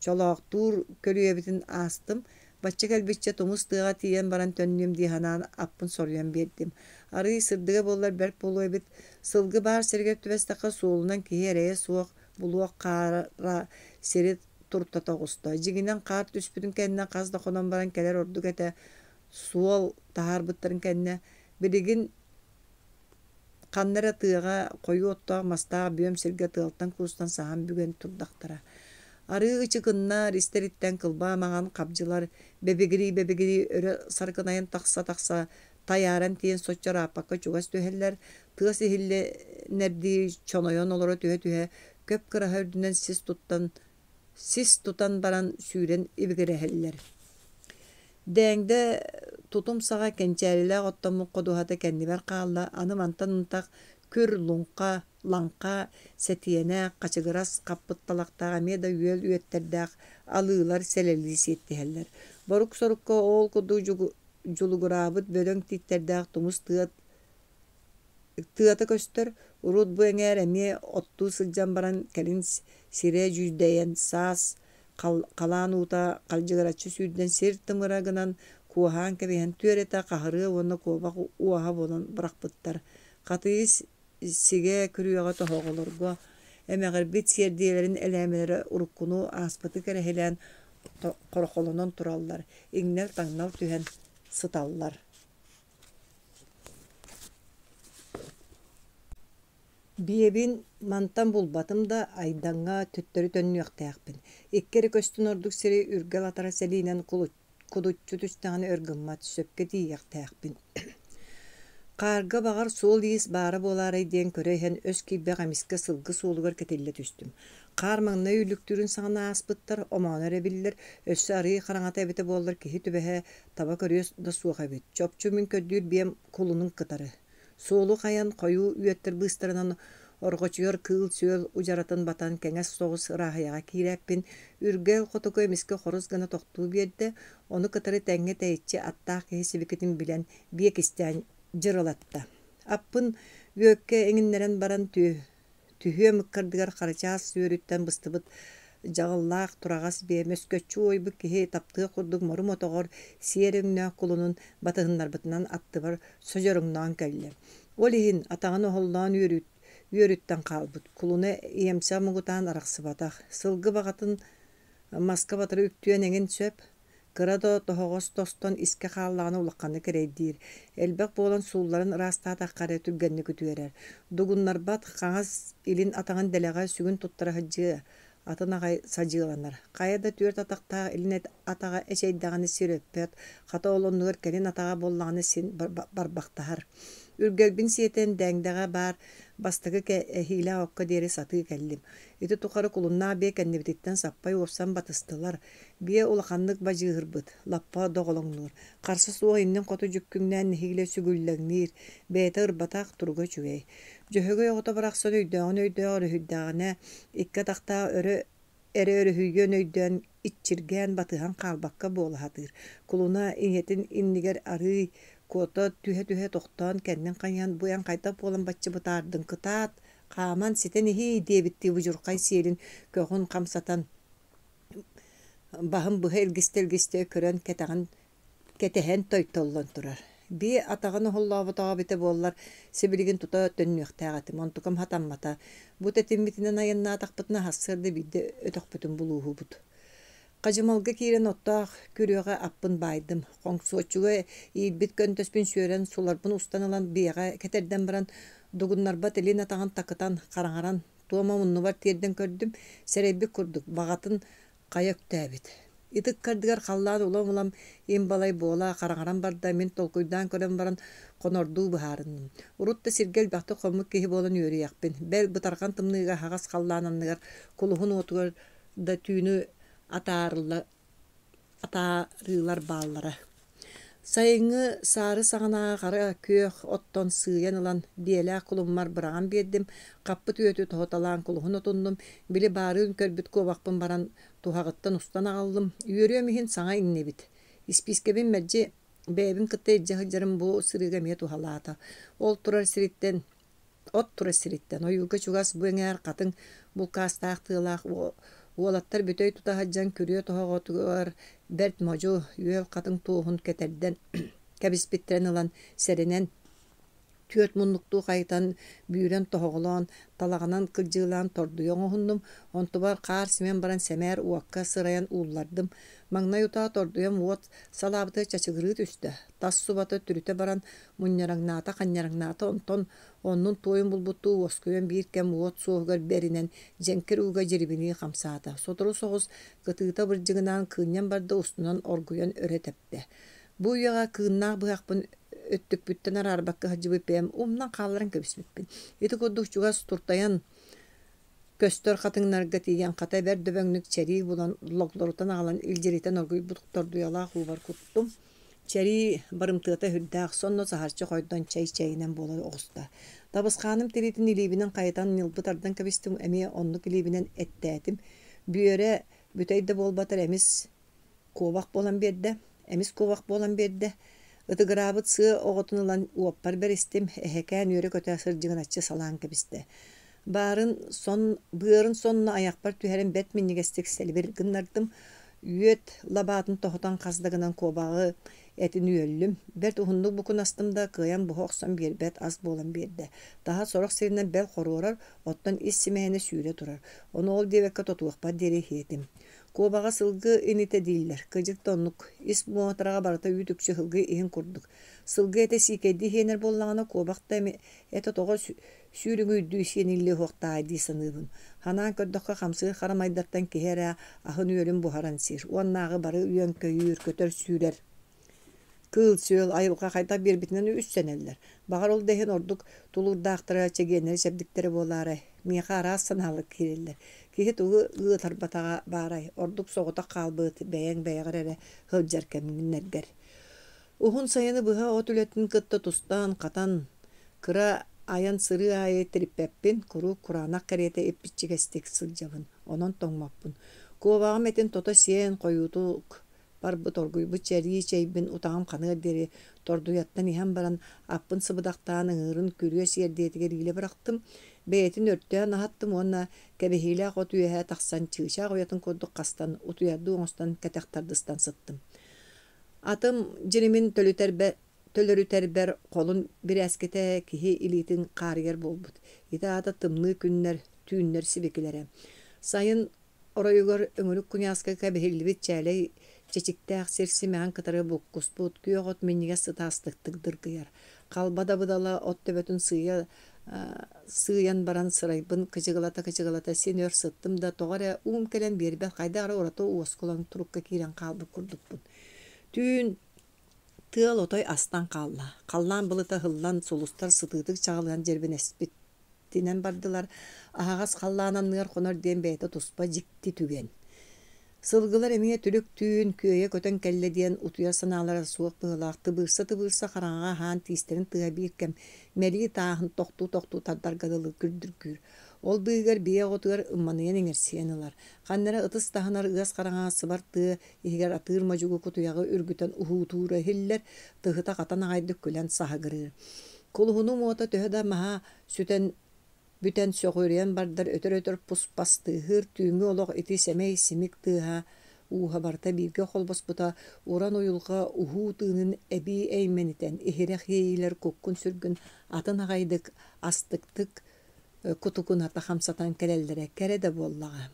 чолоохтуур көлүйэбитин аастым. Бачча кэлбиччэ тумус тыаҕа тиийэн баран төннүөм дии санаан аппын соруйан биэрдим. Арыый сырдыга буоллар бэрт буолуо эбит. Сылгы баар сиригэр түбэстэххэ суолунан киһи эрэйэ суох булуох хаара сири туртата оҕуста. Дьиҥинэн хаар түспүтүн кэннэ хас да хонон баран кэлэр ордук этэ. Суол таһаарбыттарын кэннэ билигин Ханна эрэ тыаҕа хойуу оттоох мастаах бүөм сиргэ тыалтан-куустан саһан бүгэн турдахтара. Арыы ычыкыннар истэриттэн кылбаа маҥан хабдьылар бэбигирии-бэбигирии өрө саргынайан тахса-тахса тайааран тиийэн соччо ырааппакка чугас түһэллэр, тыас иһиллэнэрдии чонойон олоро түһэ-түһэ көп кыраһа үрдүнэн сис туттан сис тутан баран сүүрэн ибигирэһэллэр. Дээҥдэ тутум саҕа кэнчээрилээх оттоммут ходуһата кэннибэр хаалла, аны мантан ынтах күр, луҥха, лаҥха, сэтиэнэх, хачыгырас хаппыт талахтаах эмиэ да үөл үөттэрдээх алыылар сэлэлии сиэттиһэллэр. Борук-сорукка ол курдук дьулугураабыт бөдөҥ тииттэрдээх тумус тыа Тыата көстөр, урут бу эҥээр эмиэ оттуу сылдьан баран кэлин сирэ дьүүрдэйэн, саас халаан уута халдьыгыраччы сүүрдэн сир тымыра гынан куоһаан кэбиһэн түөрэтэ хаһырыа уонна куобах уоһа буолан бырахпыттар. Хатыйыс сигэ күрүөҕэ тоһоҕолорго эмэҕирбит сиэрдийэлэрин элээмэлэрэ уруккуну ааспыты кэрэһилээн хорохолонон тураллар, иҥнэл-таҥнал түһэн сыталлар. Биэбин мантан булбатым да, Айдаҥҥа төттөрү төннүөхтээхпин. Икки эрэ көстөн ордук сири үргэл атара сэлиинэн кудуччу түстэҕинэ өр гыммат, сөпкө тиийиэхтээхпин. Хаарга баҕар суол-иис баара буолаарай диэн көрө иһэн өс киирбэх эмискэ сылгы суолугар кэтиллэ түстүм. Хаар маҥнай үллүктүүрүн саҕана ааспыттар, омооно эрэ биллэр, өссө арыый хараҥата эбитэ буоллар киһи түбэһэ таба көрүө да суох эбит. Чопчу мин көрдүүр биэм кулунун кытары. Суолу хайан хойуу үөттэр быыстарынан орҕочуйар кыыл-сүөл удьаратын батан кэҥэс соҕус ырааһыйаҕа киирээппин, үргэл хотугу эмискэ хорус гына тохтуу биэрдэ, ону кытары тэҥҥэ тэйиччи аттаах киһи сибикитин билэн, биэ кистээн дьырылатта. Аппын үөккэ иҥиннэрэн баран Түһүөм ыккардыгар Харачаас үөрүттэн быстыбыт дьаҕыллаах тураҕас биэ мөскөччү уойбут киһи таптыах курдук мору-мотоҕор сиэр өҥнөөх кулунун батыһыннарбытынан аттыбар содьороҥноон кэллэ. Ол иһин атаҕын оһоллоон үөрүттэн хаалбыт, кулуна ийэмсэх муҥутаан арахсыбатах, сылгы баҕатын маска батары үктүөн эҥин сөп, Кыра да тоһоҕос тостон искэ хааллаҕына улаханнык эрэйдиир, элбэх буолан суулларын ыраастаатахха эрэ түргэнник үтүөрэр. Дугуннарбат хаҥас илин атаҕын дэлэҕэ сүгүн туттара сылдьыа, атын аҕай садьыаланар. Хайа да түөрт атахтаах илин атаҕа эчэйдэҕинэ сир өппөт, хата ол оннугар кэлин атаҕа буоллаҕына син барбахтаһар. Үргэлбин сиэтэн Дээҥдэҕэ баар бастакы эһиилээх окко диэри сатыы кэллим. Ити тухары кулуннаах биэ кэннибититтэн саппай уопсан батыстылар, Биэ улаханнык бадьыыһырбыт, лаппа доҕолоҥнуур, харса суох иннин хоту дьүккүҥнээн нэһиилэ сүгүллэҥниир, бэйэтэ ырбатах, туруга үчүгэй. Дьөһөгөй оҕото барахсан өйдөөҕүн өйдөөх өрүһүйдэҕинэ, икки атахтаах өрө эрэ өрүһүйүөн өйдөөн, иччиргээн батыһан хаалбакка буола сатыыр. Кулуна ийэтин иннигэр арыый куота түһэ-түһэ тохтоон кэннин хайыһан бу эн хайдах буолан бачча бытаардыҥ, кытаат, хааман ситэн иһиий диэбиттии будьурхай сиэлин көҕүн хамсатан Баһын быһа илгистэ-илгистэ көрөн кэтэҕин кэтэһэн тойтоллон турар. Биэ атаҕын оһоллооботоҕо эбитэ буоллар, сибилигин тута төннүөхтээх этим, онтукам хатаммата. Бу тэтиммитинэн айаннаатахпытына сарсыарда биирдэ өтөхпүтүн булууһубут. Хадьымалга киирэн оттоох күрүөҕэ аппын баайдым. Хоҥсуоччуга иирбит көнтөспүн сүөрэн, суларбын устан ылан биэҕэ кэтэрдэн баран, дугуннарбат илин атаҕын такытан, хараҥаран Туома муннубар тиэрдэн көрдүм, сэрэйбит курдук, баҕатын хайа үктээбит. Ити ыккардыгар халлаан улам-улам им-балай буола хараҥаран барда, мин толкуйдаан көрөн баран хонордуу быһаарынным. Урут да сиргэ элбэхтик хоммут киһи буолан үөрүйэхпин. Бэл, бытарҕан тымныыга аһаҕас халлаан анныгар кулуһун уотугар да түүнү атаарылла атаарыылар бааллара. Сайыҥҥы саары саҕанааҕы хара күөх оттон сыыйан ылан биэлээх кулуммар быраҕан биэрдим, хаппыт үөтү тоһуталаан кулуһун отуннум, били баарыын көрбүт куобахпын баран туһаҕыттан устан аҕаллым, үөрүөм иһин саҥа иҥнибит. Испиискэбин мэлдьи бэйэбин кытта илдьэ сылдьарым бу сырыыга эмиэ туһалаата. Ол турар сириттэн От турар сириттэн ойуурга чугас бу эҥээр хатыҥ булкаастаах тыалаах уолаттар бүтэй тута сылдьан күрүө тоһоҕотугар бэрт модьу үөл хатыҥ туоһун кэтэрдэн кэбиспиттэрин ылан сэрэнэн түөрт муннуктуу хайытан бүүрэн тоһоҕолоон талаҕынан кылдьыылаан тордуйа оҥоһуннум, онтубар хаар симэн баран сэмээр уокка сырайан ууллардым. Маҥнай утаа тордуйам уот салаабыта чачыгырыы түстэ, тас субата түрүтэ баран мунньараҥнаата, ханньараҥнаата, онтон оннун туойун булбуттуу уоскуйан биир кэм уот суоһугар бэринэн дьэҥкир ууга дьирибинии хамсаата. Сотору соҕус кытыыта бырдьыгынаан кыынньан барда, устунан оргуйан өрө тэптэ. Бу үйэҕэ кыыннаах быһахпын өттүкпүттэн араарбакка сылдьыбыт бэйэм умнан хаалларан кэбиспиппин. Ити курдук чугас туртайан Көстөр хатыҥнарга тиийэн хата бэрт дөбөҥнүк чэрии булан логлорутан аҕалан илдьиритэн оргуйбут тордуйалаах уубар куттум. Чэрии барымтыата сүрдээх, сонно саһарчы хойдон чэй чэйинэн буола оҕуста. Табысхааным тириитин илиибинэн хайытан ньылбы тардан кэбистим, эмиэ оннук илиибинэн эттээтим. Бүөрэ бүтэй да буолбатар эмис Куобах буолан биэрдэ, эмис куобах буолан биэрдэ. Ытыгыраабыт сыа оҕотун ылан уоппар бэристим, эһэкээн үөрэ-көтө сырдьыгыначчы салаан кэбистэ. Баарын сон, быарын сонно айахпар түһэрэн бэрт минньигэстик сэлибир гыннардым. Үөт лабаатын тоһутан хас да гынан куобаҕы этин үөллүм. Бэрт уһуннук букунастым да, кыайан буһа охсон биэрбэт ас буолан биэрдэ. Таһа сорох сиринэн бэл хоруорар, оттон ис симэһинэ сүүрэ турар. Ону ол диэбэккэ тотуохпар диэри иһиэтим. Куобаҕа сылгы инитэ дииллэр, кыдьык да оннук, ис муотараҕа барыта үүт-үкчү сылгы иһин курдук. Сылгы этэ сиикэйдии сиэнэр буоллаҕына, куобах да этэ тоҕо сүүрүҥүйдүү сиэниллиэ суохтааҕай дии саныыбын. Санаан көрдөххө, хамсыыр харамайдартан киһи эрэ аһын-үөлүн буһаран сиир, уоннааҕы бары үөн-көйүүр, көтөр-сүүрэр Кыыл-сүөл айылҕа хайдах биэрбитинэн үссэнэллэр. Баҕар ол да иһин ордук тулуурдаахтара, чэгиэннэрэ, чэбдиктэрэ буолаарай? Миэхэ араас санаалар киирэллэр. Киһи тугу ыытарбатаҕа баарай, ордук соҕотох хаалбыт, бэйэҥ бэйэҕэр эрэ сылдьар кэмнэргэр. Уһун сайыны быһа от үлэтин кытта тустан, хатан, кыра айан-сырыы аайы тириппэппин, куруук кураанах кэриэтэ иппиччигэстик сылдьабын, онон тоҥмоппун. Куобаҕым этин тото сиэн, хойуутук Барбыт оргуйбут чэрии чэйбин утаҕым ханыар диэри тордуйаттан иһэн баран, аппын сыбыдахтаан ыҥыырын күрүө сиэрдийэтигэр иилэ бырахтым, бэйэтин өртөөн аһаттым уонна кэбиһиилээх от үөһэ тахсан чыычаах уйатын курдук хастан, утуйардыы оҥостон кэтэх тардыстан сыттым. Атым дьиримин төлөрүтэрбэр холун бирээскитэ киһи илиитин хаарыйар буолбут. Ити аата тымныы күннэр, түүннэр сибикилэрэ. Сайын Оройугар өҥүрүк куйааска кэбиһиллибит чээлэй чэчиктээх сир симэҕин кытары буккуспут күөх от минньигэс сытаастыктык дыргыйар. Халба да быдала от төбөтүн сыыйа сыыйан баран сырайбын кычыгылата-кычыгылата син өр сыттым да, тоҕо эрэ уум кэлэн биэрбэт хайдах эрэ ураты уоскулаҥ турукка киирэн хаалбыт курдукпун. Түүн тыал отой астан хаалла. Халлаан былыта ыһыллан, сулустар сытыытык чаҕылыһан дьирибинэспит тинэн бардылар, аһаҕас халлаан анныгар хонор диэн бэйэтэ туспа дьикти түгэн. Сылгылар эмиэ түлүк түүн күөйэ көтөн кэллэ диэн утуйар санаалара суох быһыылаах тыбыырса-тыбыырса хараҥаҕа аһаан тиистэрин тыаһа биир кэм мэлии тааһын тохтуу-тохтуу тардарга дылы күрдүргүүр. Ол быыһыгар биэ оҕотугар ымманыйан иҥэрсийэн ылар. Ханна эрэ ытыс таһынар ыас хараҥаҕа сыбар тыа иһигэр атыыр модьугу кутуйаҕы үргүтэн уһуутуура иһиллэр, тыһыта хатан аҕайдык күлэн саһыгырыыр. Кулуһунум уота төһө да маһа сүтэн бүтэн сөҕүрүйэн бардар өтөр-өтөр пус-пас тыаһыыр, түүҥҥү олох ити сэмэй симик тыаһа ууһа барыта бииргэ холбоспута уран уйулҕа уһуу тыынын эбии эймэнитэн, иһирэх иэйиилэр куккун-сүргүн атын аҕайдык, астыктык кутукуната хамсатан кэлэллэрэ кэрэ да буоллаҕа.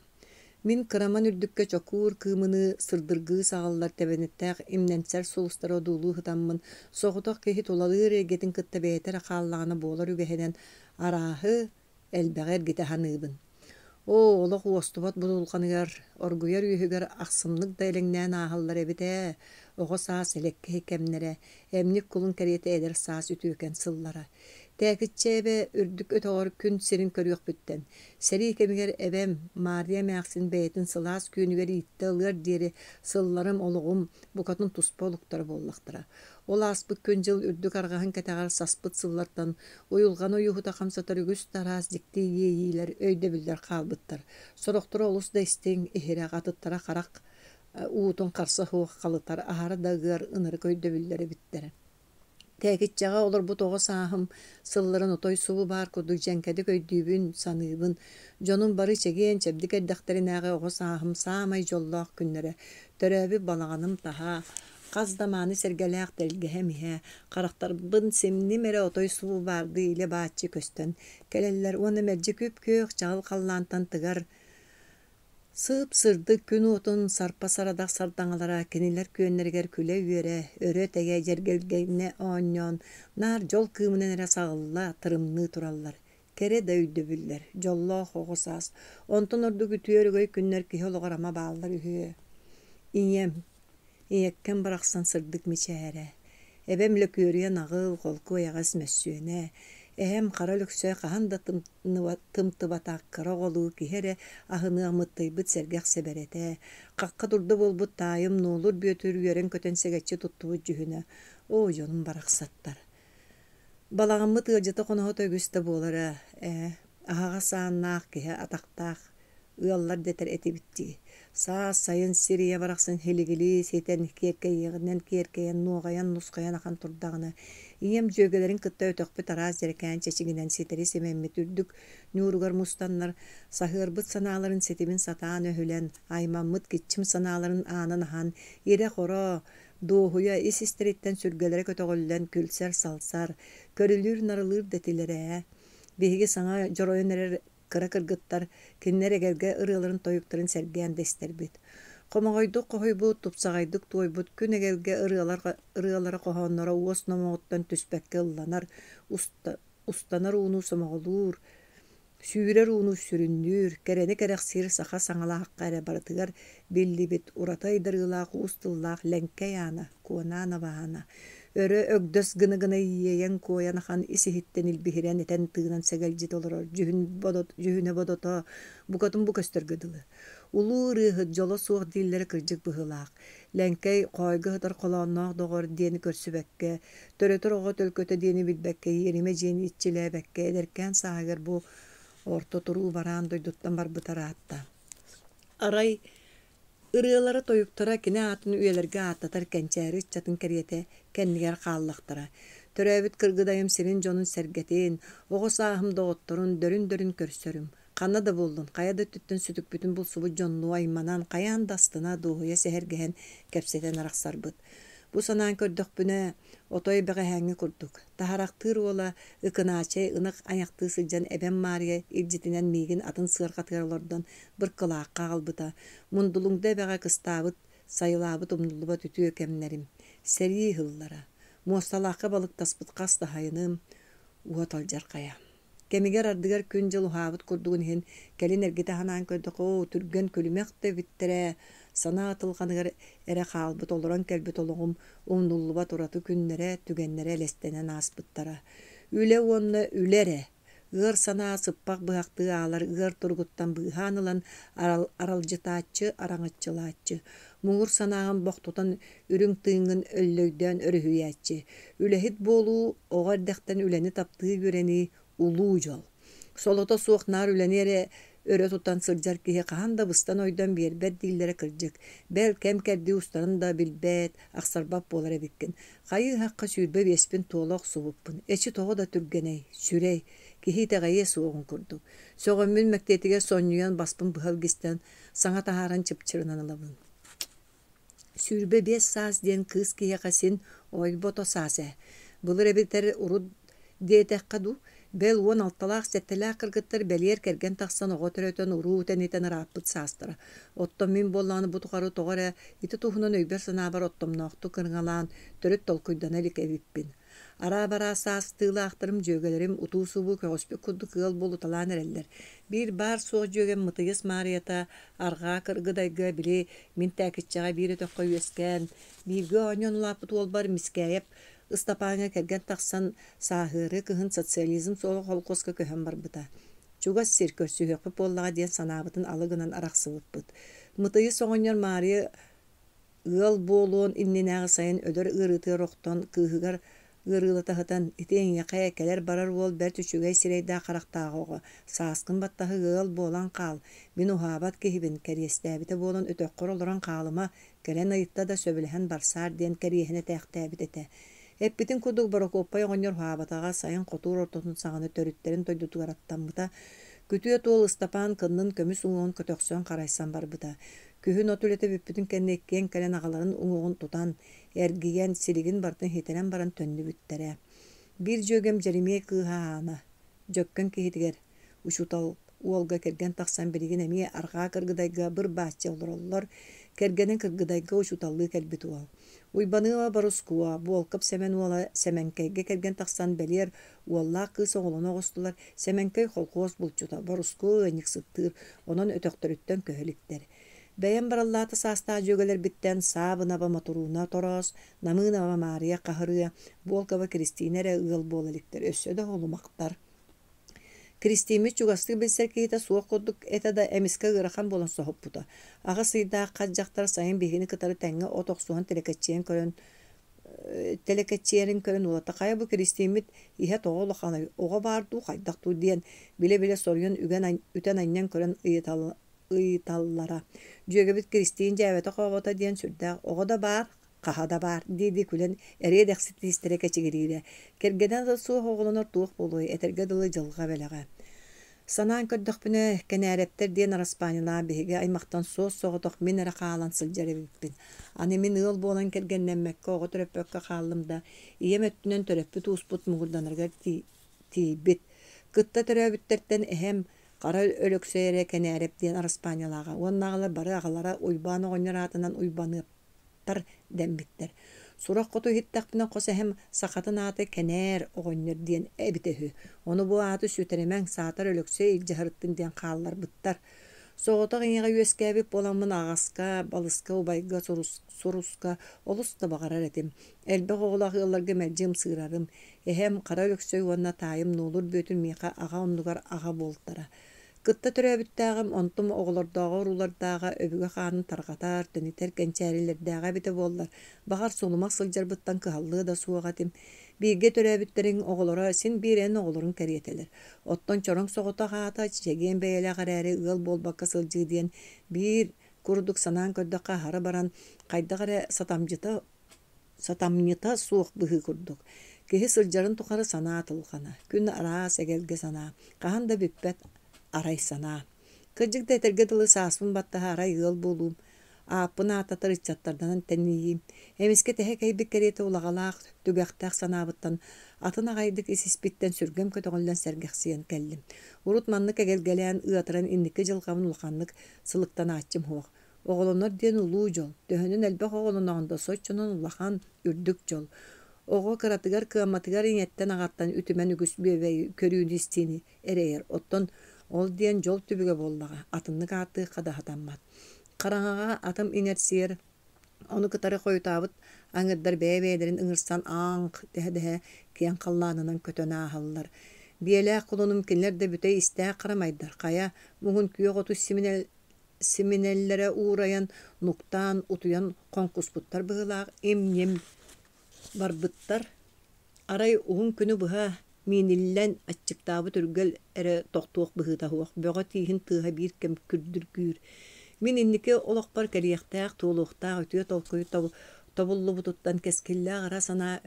Мин кыраман үрдүккэ чокуур кыымыныы сырдыргыы саҕаллар тэбэнэттээх имнэнсэр сулустары одуулуу сытаммын, соҕотох киһи тулалыыр эйгэтин кытта бэйэтэ эрэ хааллаҕына буолар үгэһинэн арааһы, элбэҕи эргитэ саныыбын. Оо, олох уостубат будулҕаныгар, оргуйар үөһүгэр ахсымнык да элэҥнээн ааһаллар эбит ээ, оҕо саас элэккэй кэмнэрэ, эмньик кулун кэриэтэ эдэр саас үтүөкэн сыллара. Тээкиччэ эбэ үрдүк өтөҕөр күн сирин көрүөхпүттэн, сэрии кэмигэр эбэм Маарыйа эмээхсин бэйэтин сылаас күөнүгэр ииттэ ылыар диэри сылларым, олоҕум букатын туспа олуктара буоллахтара. Ол ааспыт күн-дьыл үрдүк арҕаһын кэтэҕэр саспыт сыллартан уйулҕаны уйуһута хамсатар үгүс да араас дьикти иэйиилэр, өйдөбүллэр хаалбыттар. Сорохторо олус да истиҥ, иһирэх, атыттара харах уутун харса суох халытар, аһара да ыар, ынырык өйдөбүллэр эбиттэр. Тээкиччэҕэ олорбут оҕо сааһым сылларын отой субу баар курдук дьэҥкэтик өйдүүбүн, саныыбын. Дьонум бары чэгиэн-чэбдик эрдэхтэринээҕи оҕо сааһым саамай дьоллоох күннэрэ. Төрөөбүт балаҕаным таһа, хас да мааны сэргэлээх тэлгэһэм иһэ, харахтарбын симним эрэ отой субу баардыы илэ-бааччы көстөн кэлэллэр уонна мэлдьи күп-күөх чаҕыл халлаантан тыгар Сып-сырдык күн уотун сарпа сарадах сардаҥалара кинилэр күөннэригэр күлэ-үөрэ, өрө тэйэ дьэргэлгэнэ оонньоон, наар дьол кыымынан эрэ саҕылла, тырымныы тураллар. Кэрэ да өйдөбүллэр, дьоллоох оҕо саас, онтон ордук үтүө өрөгөй күннэр киһи олоҕор ама бааллар үһүө. Ийэм, Ийэккэм барахсан сырдык мичээрэ, эбэм Лөкүөрүйэ наҕыл, холку эйэҕэс мөссүөнэ, эһэм Хара Өлөксөй хаһан да тымтыбатах кыра оҕолуу киһи эрэ аһыныах мыттыйбыт сэргэх сэбэрэтэ, хахха-дурда буолбут таайым Нуолур Бүөтүр үөрэн-көтөн сэгэччи туттубут дьүһүнэ, оо, дьонум барахсаттар. Балаҕаммыт ыалдьыта-хоноһото үгүс да буолара ээ, аһаҕас ааннаах киһи атахтаах ыаллар дэтэр этибит дии. Саас, сайын сир ийэ барахсан һилигилии ситэн, киэркэйиэҕинэн киэркэйэн, нуоҕайан-нусхайан ахан турдаҕына, ийэм дьүөгэлэрин кытта өтөхпүт араас дьэрэкээн чэчигинэн ситэри симэммит үрдүк ньууругар мустаннар, саһыарбыт санааларын ситимин сатаан өһүлэн, аймаммыт киччим санааларын аанын аһан, ирэ-хоро, дуоһуйа ис-истэриттэн сүргэлэрэ көтөҕүллэн күлсэр-салсар, көрүлүүр-нарылыыр да этилэр ээ. Биһиги саҥа дьоройон эрэр кыра кыргыттар кинилэр эгэлгэ ырыаларын-тойуктарын сэргээн да истэрбит. Хомоҕойдук хоһуйбут, тупсаҕайдык туойбут күн эгэлгэ ырыалар ырыалара хоһоонноро уос номоҕуттан түспэккэ ылланар, устанар ууну сомоҕолуур, сүүрэр ууну сүрүннүүр, кэрэни кэрэхсиир саха саҥалаахха эрэ барытыгар биллибит ураты айдарыылаах уус тыллаах Лэҥкэй Аана, Куонаанова Аана Өрө өгдөс гына-гына иэйэн-куойан ахан ис-иһиттэн илбиһирэн этэн-тыынан сэгэлдьитэ олорор дьүһүнэ-бодото букатын бу көстөргө дылы. Улуу ырыаһыт дьоло суох дииллэрэ кырдьык быһыылаах. Лэҥкэй хоойго сытар холоонноох доҕор диэни көрсүбэккэ, төрөтөр оҕо төлкөтө диэни билбэккэ иэримэ дьиэни иччилээбэккэ эдэркээн сааһыгар бу орто туруу бараан дойдуттан барбыта ыраатта. Арай Ырыалара-тойуктара кини аатын үйэлэргэ ааттатар кэнчээри ыччатын кэриэтэ кэннигэр хааллахтара. Төрөөбүт Кыргыдайым сирин дьонун-сэргэтин, оҕо сааһым доҕотторун дөрүн-дөрүн көрсөрүм. Ханна да буоллун, хайа да өттүттэн сүтүкпүтүн булсубут дьоннуу айманан, хайаан да астына, дуоһуйа сэһэргэһэн, кэпсэтэн арахсарбыт. Бу санаан көрдөхпүнэ, отой бэҕэһээҥҥи курдук. Таһарахтыыр уола Ыкынаачай ынах айахтыы сылдьан эбэм Маарыйа илдьитинэн миигин атын сыарҕатыгар олордон Быркылаахха аҕалбыта. Мундулуҥда эбэҕэ кыстаабыт, сайылаабыт умнуллубат үтүө кэмнэрим. Сэрии ыһыллара. Муосталаахха балыктаспыт хас да сайыным, уот алдьархайа. Кэмигэр ардыгар күн-дьыл уһаабыт курдугун иһин, кэлин эргитэ санаан көрдөххө, оо, түргэн күлүмэх да эбиттэр ээ, санаа ытылҕаныгар эрэ хаалбыт олорон кэлбит олоҕум умнуллубат ураты күннэрэ, түгэннэрэ элэстэнэн ааспыттара. Үлэ уонна үлэ эрэ. Ыар санаа сыппах быһахтыы аалар ыар туругуттан быыһаан ылан аралдьытааччы, араҥаччылааччы, муҥур санааҕын бохтутан үрүҥ тыыҥҥын өллөйдөөн өрүһүйээччи, үлэһит буолуу, оҕо эрдэхтэн үлэни таптыы үөрэнии улуу дьол. Солото суох наар үлэни эрэ өрө тутан сылдьар киһи хаһан да быстан-ойдон биэрбэт дииллэрэ кырдьык. Бэл, кэм-кэрдии устарын да билбэт, ахсарбат буолар эбиккин. Хайыы-һахха 25-пин туола охсубуппун. Эчи тоҕо да түргэнэй, сүрэй, киһи итэҕэйиэ суоҕун курдук. Сөҕөммүн мэктиэтигэр сонньуйан баспын быһа илгистэн, саҥа таһааран чыпчырынан ылабын. 25 саас диэн кыыс киһиэхэ син ойбото саас ээ. Былыр эбэтэр урут диэтэххэ дуу, бэл 16-лаах-сэтэлээх кыргыттар бэлиэр кэргэн тахсан оҕо төрөтөн уруу тэнитэн ырааппыт саастара. Оттон мин буоллаҕына бу тухары тоҕо эрэ ити туһунан өйбөр-санаабар оттомноохтук ырыҥалаан, төрүт толкуйдана илик эбиппин. Араа-бараа саастыылаахтарым, дьүөгэлэрим утуу-субуу көҕүспүт курдук ыал буолуталаан эрэллэр. Биир баар-суох дьүөгэм Мытыйыс Маарыйата арҕаа Кыргыдайга били мин Тээкиччэҕэ биир өтөххө үөскээн, бииргэ оонньоон улааппыт уолбар Мискээйэп Ыстапааҥҥа кэргэн тахсан, сааһыары кыһын «Социализм суола» холкуоска көһөн барбыта. Чугас сир, көрсүһүөхпүт буоллаҕа диэн санаабытын алы гынан арахсыбыппыт. Мытыйыс оҕонньор Маарыйа Ыал буолуон иннинээҕи сайын өлөр ыарыытыгар охтон, кыыһыгар ыарыылата сытан, ити эйиэхэ кэлэр-барар уол бэрт үчүгэй сирэйдээх-харахтаах оҕо, сааскын баттаһа ыал буолан хаал, мин уһаабат киһибин, кэриэстээбитэ буолан өтөххөр олорон хаалыма, кэлэн ыйытта да сөбүлэһэн барсаар диэн кэриэһин этээхтээбит этэ. Эппитин курдук Борокуоппай оҕонньор уһаабатаҕа, сайын хотуур ортотун саҕана төрүттэрин дойдутугар аттаммыта. Күтүөт уол Ыстапаан кыннын көмүс уҥуоҕун көтөхсөн харайсан барбыта. Күһүн от үлэтэ бүппүтүн кэннэ иккиэн кэлэн аҕаларын уҥуоҕун тутан, эргийэн, силигин барытын ситэрэн баран төннүбүттэрэ. Биир дьүөгэм Дьэримиэй кыыһа Аана, Дьөккөн киһитигэр, учуутал уолга кэргэн тахсан билигин эмиэ Арҕаа Кыргыдайга быр-бааччы олороллор, кэргэнин Кыргыдайга учууталлыы кэлбит уол. Уйбаныаба Борускуо, Буолкап Сэмэн уола Сэмэҥкэйгэ кэргэн тахсан бэлиэр уоллаах кыыс оҕолоно оҕустулар, Сэмэҥкэй холкуос булчута, Борускуо ыанньыксыттыыр, онон өтөхтөрүттэн көһө иликтэр. Бэйэм бараллаата саастаах дьүөгэлэрбиттэн Саабынаба Мотурууна Тороос, Намыынаба Маарыйа Хаһырыа, Буолкаба Киристиинэ эрэ ыал буола иликтэр, өссө да уһулумахтар. Киристииммит чугастык билсэр киһитэ суох курдук этэ да, эмискэ ыарахан буолан соһуппута. Аҕыс ыйдаах хат дьахтар сайын биһигини кытары тэҥҥэ от охсуһан тэлэкэччийэн көрөн тэлэкэччийэрин көрөн уолата хайа бу Киристииммит иһэ тоҕо улаханай, оҕо баар дуу, хайдах дуу диэн билэ-билэ соруйан үгэн үтэн-анньан көрөн ыйыталлара. Дьүөгэбит Киристиин дьээбэтэ-хообото диэн сүрдээх оҕо да баар, хаһа да баар дии-дии күлэн эриэ-дэхси тиистэрэ кэчигириирэ. Кэргэнэ да суох оҕолонор туох буолуой, этэргэ дылы дьылҕа бэлэҕэ. Санаан көрдөхпүнэ, Кэнээрэптэр диэн араспаанньалаах биһиги аймахтан суос-соҕотох мин эрэ хаалан сылдьар эбиппин. Аны мин ыал буолан кэргэннэммэккэ, оҕо төрөппөккө хааллым да, ийэм өттүнэн төрөппүт ууспут муҥурданарыгар тиийбит. Кытта төрөөбүттэртэн эһэм Хара Өлөксөй эрэ Кэнээрэп диэн араспаанньалааҕа уонна аҕалар бары аҕалара Уйбаан оҕонньор аатынан Уйбаныап тар дэммиттэр. Сурах хоту иһиттэхпинэ хос эһэм сахатын аата Кэнээр оҕонньор диэн эбитэ үһү. Ону бу ааты сүтэримэҥ, саатар Өлөксөй илдьэ сырыттын диэн хаалларбыттар. Соҕотох ийэҕэ үөскээбит буоламмын аҕаска, балыска, убайга, суруска олус да баҕарар этим. Элбэх оҕолоох ыалларга мэлдьи ымсыырарым. Эһэм Хара Өлөксөй уонна таайым Нуолур Бүөтүр миэхэ аҕа оннугар аҕа буолтара. Кытта төрөөбүттээҕим, онтум оҕолордооҕо уруулардааҕа өбүгэ хаанын тарҕатар, тэнитэр кэнчээрилэрдээҕэ эбитэ буоллар, баҕар, сулумах сылдьарбыттан кыһаллыа да суох этим. Бииргэ төрөөбүттэриҥ оҕолоро син биир эн оҕолоруҥ кэриэтэлэр. Оттон чороҥ соҕотох аата чэгиэн бэйэлээх эрээри ыал буолбакка сылдьыы диэн биир курдук санаан көрдөххө аһара баран, хайдах эрэ сатамдьыта Сатамньыта суох быһыы курдук. Киһи сылдьарын тухары санаа атылҕана, күн араас эгэлгэ санаа, хаһан да бүппэт арай санаа. Кырдьык да этэргэ дылы сааспын баттаһа арай ыал буолуум, ааппын ааттатар ыччаттарданан тэнийиим, эмискэ тэһэ кэйбит кэриэтэ улаҕалаах, түгэхтээх санаабыттан атын аҕайдык ис-испиттэн сүргэм көтөҕүллэн сэргэхсийэн кэллим. Урут маннык эгэлгэлээн ыатаран инники дьылҕабын улаханнык сылыктанааччым суох. Оҕолонор диэн улуу дьол, төһөнөн элбэх оҕолоноҕун да соччонон улахан, үрдүк дьол. Оҕо кыратыгар кыамматыгар ийэттэн-аҕаттан үтүмэн үгүс бүөбэйи көрүүнү-истиини эрэйэр, оттон ол диэн дьол түбүгэ буоллаҕа, атыннык ааттыахха да сатаммат. Хараҥаҕа атым иҥэрсийэр, ону кытары хойутаабыт аҥырдар бэйэ-бэйэлэрин ыҥырсан ааҥх дэһэ-дэһэ киэҥ халлаанынан көтөн ааһаллар. Биэлээх кулунум кинилэр да бүтэй истээх харамайдар, хайа, муҥун күөх оту симинэ симинэллэрэ уурайан, нуктаан, утуйан хоҥкуспуттар быһыылаах им-ньим барбыттар. Арай уһун күнү быһа мииниллэн аччыктаабыт үргэл эрэ тохтуох быһыыта суох, бөҕө тииһин тыаһа биир кэм күрдүргүүр. Мин инники олохпор кэлиэхтээх, туолуохтаах үтүө толкуй тобуллубутуттан кэскиллээх ыра санаа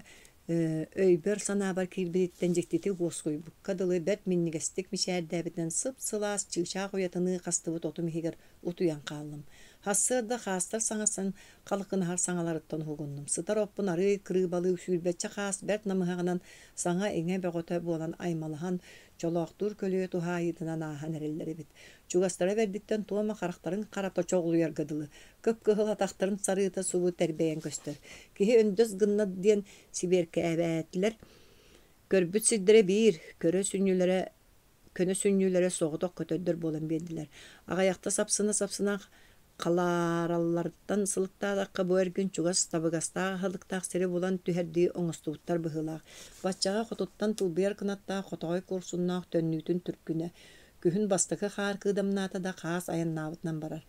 Өйбөр-санаабар киирбититтэн дьиктитик уоскуйбукка дылы бэрт минньигэстик мичээрдээбитинэн сып-сылаас чыычаах уйатыныы хастыбыт отум иһигэр утуйан хааллым. Сарсыарда хаастар саҥарсан халыкынаһар саҥаларыттан уһугуннум. Сытар оппун арыый кырыыбалыы сүүрбэччэ хаас бэрт намыһаҕынан саҥа-иҥэ бөҕөтө буолан аймалаһан, чолоохтуур көлүйэ туһаайыытынан ааһан эрэллэр эбит. Чугастара бэрдиттэн туома харахтарын харата чоҕулуйарга дылы, кып-кыһыл атахтарын сарыыта субу тэрбэйэн көстөр. Киһи өндөс гынна диэн сибиэркээбээтилэр. Көрбүт сирдэрэ биир, көрө сүнньүлэрэ көнө сүнньүлэрэ соҕотох көтөрдөр буолан биэрдилэр. Аҕыйахта сапсына-сапсына халааралларыттан сылыктаатахха бу эргин чугас табыгастаах аһылыктаах сири булан түһэрдии оҥостубуттар быһыылаах. Баччаҕа хотуттан тылбыйар кынаттаах хотоҕой куорсуннаах төннүүтүн түркүнэ. Күһүн бастакы хаар кыыдамнаата да хаас айаннаабытынан барар.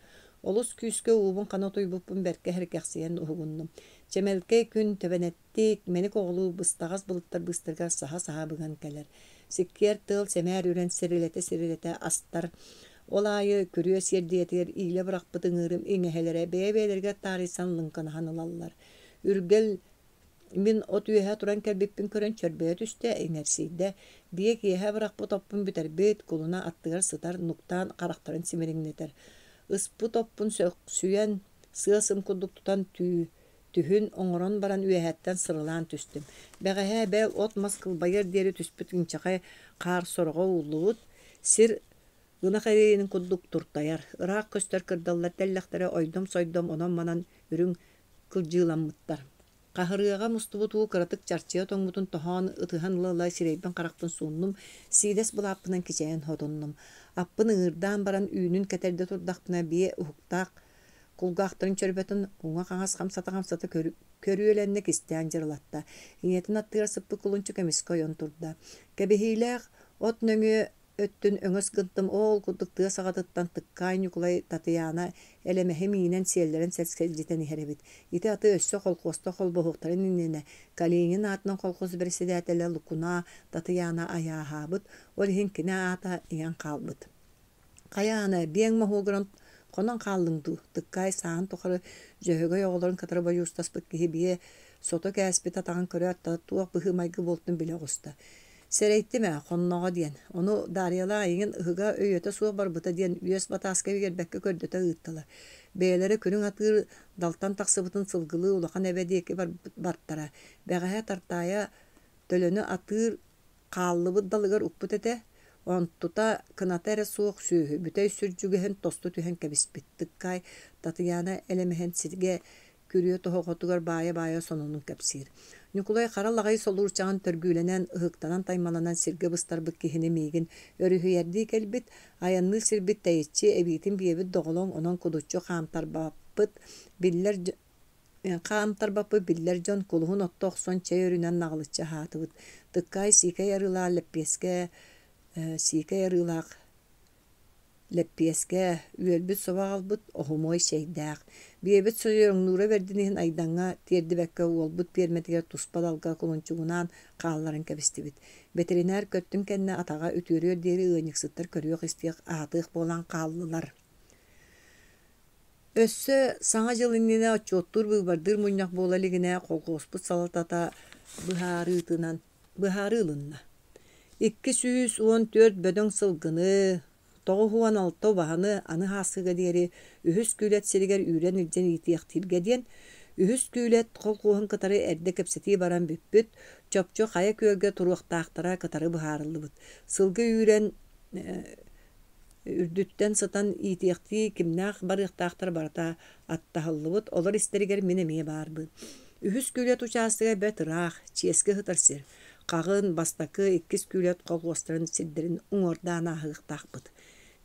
Олус күүскэ уубун хана утуйбуппун бэркэ сэргэхсийэн уһугуннум. Чэмэлкэй күн тэбэнэт Тиит, мэник оҕолуу быстаҕас былыттар быыстарыгар саһа-саһа быган кэлэр. Сиккиэр тыал сэмээр үрэн сирилэтэ-сирилэтэ астар. Ол аайы күрүө сиэрдийэтигэр иилэ бырахпыт ыҥыырым иҥэһэлэрэ бэйэ-бэйэлэригэр таарыйсан лыҥкынаһан ылаллар. Үргэл мин от үөһэ туран кэлбиппин көрөн чөрбөйө түстэ, иҥэрсийдэ. Биэ киэһэ бырахпыт оппун бүтэрбит, кулуна аттыгар сытар, нуктаан харахтарын симириҥнэтэр. Ыспыт оппун сөхсүйэн, сыа-сым курдук тутан түү Түһүн оҥорон баран үөһэттэн сырылаан түстүм. Бэҕэһээ бэл от-мас кылбайыар диэри түспүт инчэҕэй хаар сороҕо ууллубут, сир ынах эриэнин курдук туртайар, ыраах көстөр кырдаллар тэллэхтэрэ ойдом-сойдом онон-манан үрүҥ кылдьыыламмыттар. Хаһырыаҕа мустубут уу кыратык чарчыйа тоҥмутун тоһоон ытыһан ыла-ыла сирэйбин-харахпын сууннум, сиидэс былааппынан кичэйэн хотуннум. Аппын ыҥыырдаан баран үүнүн кэтэрдэ турдахпына биэ уһуктаах Кулгаахтарын чөрбөтөн уҥа-хаҥас хамсата-хамсата көрүөлэннэ кистээн дьырылатта. Ийэтин аттыгар сыппыт кулунчук эмискэ ойон турда. Кэбиһиилээх от нөҥүө өттүн өҥөс гынтым оол курдук тыа саҕатыттан Тыккаай Ньукулай Татыйаана элэмэһи миинэн сиэллэрэн сэскэлдьитэн иһэр эбит. Ити аты өссө колхуоста холбоһуохтарын иннинэ Калинин аатынан колхоз бэрэссэдээтэлэ Лукуна Татыйаана айааһаабыт, ол иһин кини аата иҥэн хаалбыт. Хайаана, биэҥ моһуогуран хонон хааллыҥ дуу, Тыккаай сааһын тухары Дьөһөгөй оҕолорун кытары бодьуустаспыт киһи биэ сото кээспит атаҕын көрөөт да туох быһыы-майгы буолтун билэ оҕуста. Сэрэйтим ээ, хонноҕо диэн. Ону Дарьялаах эйигин ыһыга өйүөтэ суох барбыта диэн үөс батааска биэрбэккэ көрдөтө ыыттылар. Бэйэлэрэ күрүҥ атыыр далтан тахсыбытын сылгылыы улахан эбэ диэки бартара. Бэҕэһээ Тартаайа төлөнү атыыр Хааллыбыт далыгар укпут этэ, онтута кыната эрэ суох сүөһү бүтэй сүрдьүгэһин тосту түһэн кэбиспит. Тыккаай Татыйаана элэмэһин сиргэ күрүө тоһоҕотугар баайа-баайа сонунун кэпсиир. Ньукулай хара лаҕай солуурчаҕын төргүүлэнэн, ыһыктанан-таймаланан сиргэ быстарбыт киһини миигин өрүһүйэрдии кэлбит, айанныыр сирбит тэйиччи, эбиитин биэбит доҕолоҥ онон кудуччу хаамтарбаппыт, биллэр Хаамтарбаппыт биллэр дьон кулуһун отто охсон чэй өрүнэн наҕылыччы аһаатыбыт. Тыккаай сиикэй арыылаах лэппиэскэ, сиикэй арыылаах лэппиэскэ, үөлбүт собо аҕалбыт, оһумуой чэйдээх. Биэбит сойоҥнуура бэрдин иһин Айдаҥҥа тиэрдибэккэ уолбут пиэрмэтигэр туспа далга кулунчугунаан хаалларан кэбистибит. Бэтэринээр көттүн кэннэ атаҕа үтүөрүөр диэри ыанньыксыттар көрүөх-истиэх, аһатыах буолан хааллылар. Өссө Саҥа дьыл иннинэ отчуоттуур-быыбардыыр мунньах буола илигинэ колхуоспут салалтата быһаарыытынан быһаарыы ылынна. 214 бөдөҥ сылгыны, 96 убаһаны аны Һааскыга диэри Үһүс Күүлэт сиригэр үүрэн илдьэн иитиэхтииргэ диэн Үһүс Күүлэт колхуоһун кытары эрдэ кэпсэтии баран бүппүт, чопчу хайа күөлгэ туруохтаахтара кытары быһаарыллыбыт. Сылгы үүрэн Үрдүттэн сытан иитиэхтии кимнээх барыахтаахтара барыта аттаһыллыбыт, олор истэригэр мин эмиэ баарбын. Үһүс Күүлэт учаастага бэрт ыраах, чиэски сытар сир. Хаҕын, бастакы, иккис Күүлэт колхуостарын сирдэрин уҥуордаан ааһыахтаахпыт.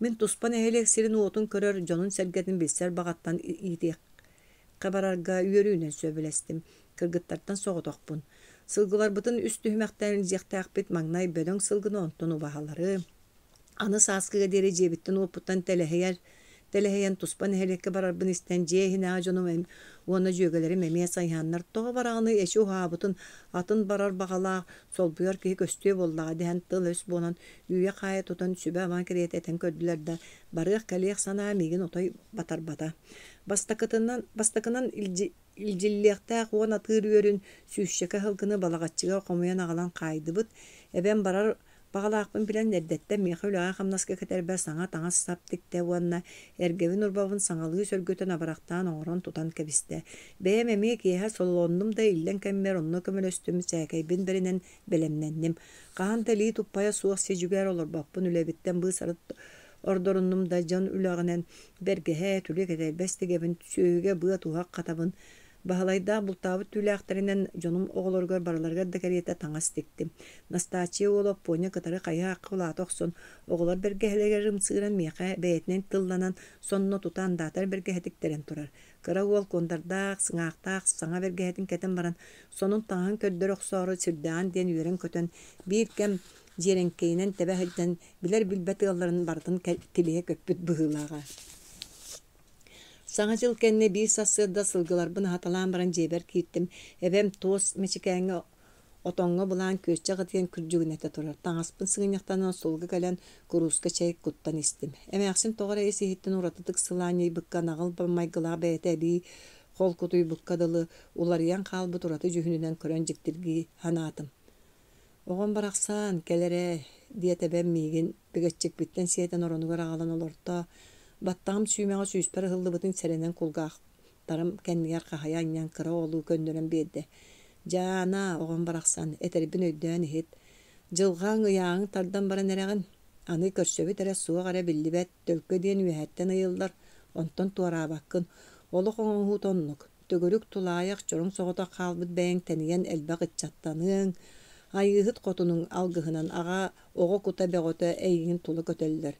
Мин туспа нэһилиэк сирин-уотун көрөр, дьонун-сэргэтин билсэр баҕаттан иитиэххэ барарга үөрүүнэн сөбүлэстим. Кыргыттартан соҕотохпун. Сылгыларбытын үс түһүмэхтээн илдьиэхтээхпит маҥнай бөдөҥ сылгыны, онтон убаһалары. Аны сааскыга диэри дьиэбиттэн-уоппуттан тэлэһийэр тэлэһийэн туспа нэһилиэккэ барарбын истэн дьиэ иһинээҕи дьонум уонна дьүөгэлэрим эмиэ сайыһаннар тоҕо бараҕыный эчи уһаабытын, атын барар баҕалаах, солбуйар киһи көстүө буоллаҕа дэһэн тыл-өс буолан үүйэ-хаайа тутан сүбэ-ама кэриэтэ этэн көрдүлэр да, барыах-кэлиэх санаа миигин отой батарбата. Бастакытынан, бастакынан илдьиллиэхтээх уон атыыр үөрүн сүүсчэкэ сылгыны Балаҕаччыга хомуйан аҕалан хаайдыбыт. Эбэм барар. Баҕалаахпын билэн эрдэттэн миэхэ үлэҕэ-хамнаска кэтэрбэр саҥа таҥас-сап тиктэ уонна эргэбин-урбабын саҥалыы сөргүтэн абырахтаан оҥорон-тутан кэбистэ. Бэйэм эмиэ киэһэ сололоннум да иллэҥ кэммэр онно көмөлөстүм, сээкэйбин бэринэн бэлэмнэнним. Хаһан да илии туппайа суох си-дьүгээр олорбоппун, үлэбиттэн быыс-арыт ордоруннум да дьон үлэҕинэн бэргэһэ, түлүк этэрбэс тигэбин, сүөһүгэ быа-туһах хатабын, Баһылайдаах бултаабыт түүлээхтэринэн дьонум оҕолоругар барыларыгар да кэриэтэ таҥас тиктим. Настааччыйа уола Оппуонньа кытары хайы-хаахха улаата охсон, оҕолор бэргэһэлэригэр ымсыыран миэхэ бэйэтинэн тылланан, сонно тута андаатар бэргэһэ тиктэрэн турар. Кыра уол куондардаах, сыҥаахтаах саҥа бэргэһэтин кэтэн баран, сонун таҥаһын көрдөрө охсоору сүрдээҕин диэн үөрэн-көтөн, биир кэм дьиэрэҥкэйинэн тэбэ сылдьан, билэр-билбэт ыалларын барытын тилийэ көппүт быһыылааҕа. Саҥа дьыл кэннэ биир сарсыарда сылгыларбын аһаталаан баран дьиэбэр кииртим. Эбэм туос мэчикээҥҥэ отоҥҥо былаан күөччэх ытыйан күрдьүгүнэтэ турар. Таҥаспын сыгынньахтанан остуолга кэлэн курууска чэй куттан истим. Эмээхсин тоҕо эрэ ис-иһиттэн уратытык сылаанньыйбыкка наҕыл майгылаах бэйэтэ эбии холкутуйбукка дылы уларыйан хаалбыт ураты дьүһүнүнэн көрөн дьиктиргии санаатым. Оҕом барахсан, кэл эрэ, диэт эбэм миигин бигэччикпиттэн сиэтэн оронугар аҕалан олорто, баттаҕым сүүмэҕэ сүүспэр ыһыллыбытын сэрэнэн кулгаахтарым кэннигэр хаһыйа анньан кыра оҕолуу көннөрөн биэрдэ. Дьаана, оҕом барахсан, этэрбин өйдөөн иһит. Дьылҕаҥ, ыйааҕыҥ тардан баран эрэҕин. Аны көрсөбүт эрэ суох эрэ биллибэт, төлкө диэн үөһэттэн ыйыллар, онтон туораабаккын. Олох оҥоһуута оннук. Төгүрүк тулаайах, чороҥ соҕотох хаалбыт бэйэҥ тэнийэн элбэх ыччаттаныаҥ, Айыыһыт хотунуҥ алгыһынан аҕа, оҕо кута бөҕөтө эйигин тула көтөллөр.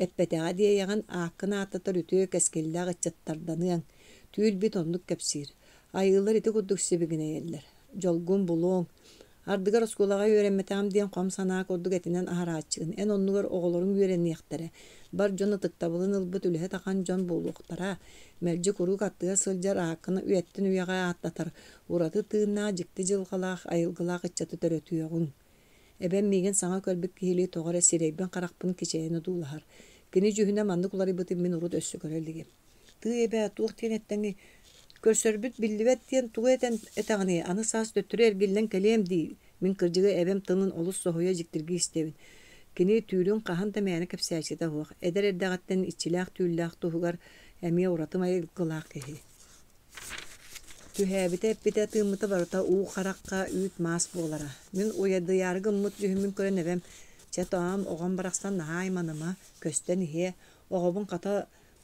Эппэтэҕэ диэйэҕин, ааккын ааттатар үтүө кэскиллээх ыччаттарданыаҥ. Түүл-бит оннук кэпсиир. Айыылар ити курдук сибигинэйэллэр. Дьолгун булуоҥ. Ардыгар оскуолаҕа үөрэммэтэҕим диэн хом санаа курдук этинэн аһарааччыгын. Эн оннугар оҕолоруҥ үөрэниэхтэрэ, бар дьон ытыктабылын ылбыт үлэһит ахан дьон буолуохтара. Мэлдьи куруук аттыгар сылдьар ааккын үйэттэн үйэҕэ ааттатар, ураты тыыннаах, дьикти дьылҕалаах, айылгылаах ыччаты төрөтүөҕүҥ. Эбэм миигин саҥа көрбүт киһилии тоҕо эрэ сирэйбин-харахпын кичэйэн одуулаһар. Кини дьүһүнэ маннык уларыйбытын мин урут өссө көрө илигим. Тыый эбээ, туох диэн эттэҥий? Көрсөрбүт биллибэт диэн тугу этэн этэҕиний, аны саас төттөрү эргиллэн кэлиэм дии, мин кырдьыга эбэм тылын олус соһуйа дьиктиргии истэбин. Кини түүлүн хаһан да мээнэ кэпсээччитэ суох, эдэр эрдэҕиттэн иччилээх түүллээх туһугар эмиэ ураты майгылаах киһи. Түһээбитэ, эппитэ, тыыммыта барыта уу харахха үүт-маас буолара. Мин уйадыйаары гыммыт дьүһүммүн көрөн эбэм, «Чэ, тоом, оҕом барахсан наһаа айманыма, көстөн иһиэ, оҕобун хата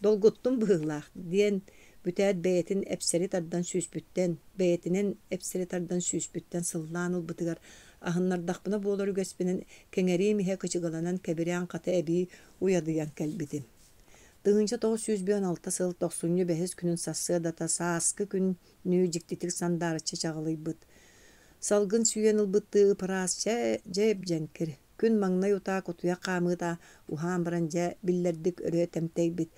Долгуттум быһыылаах диэн бүтээт бэйэтин эпсэри тардан сүүспүттэн, бэйэтинэн эпсэри тардан сүүспүттэн сыллаан ылбытыгар аһыннардахпына буолар үгэспинэн кэҥэриим иһэ кычыгаланан кэбирээн хата эбии уйадыйан кэлбитим. 1956 сыл тохсунньу бэһис күнүн сарсыардата сааскы күннүү дьиктитик сандаарыччы чаҕылыйбыт. Салгын сүүйэн ылбыттыы ып-ыраас дьэ дьэҥкир, Күн маҥнай утаа кутуйах хаамыыта уһаан баран дьэ биллэрдик өрө тэмтэйбит.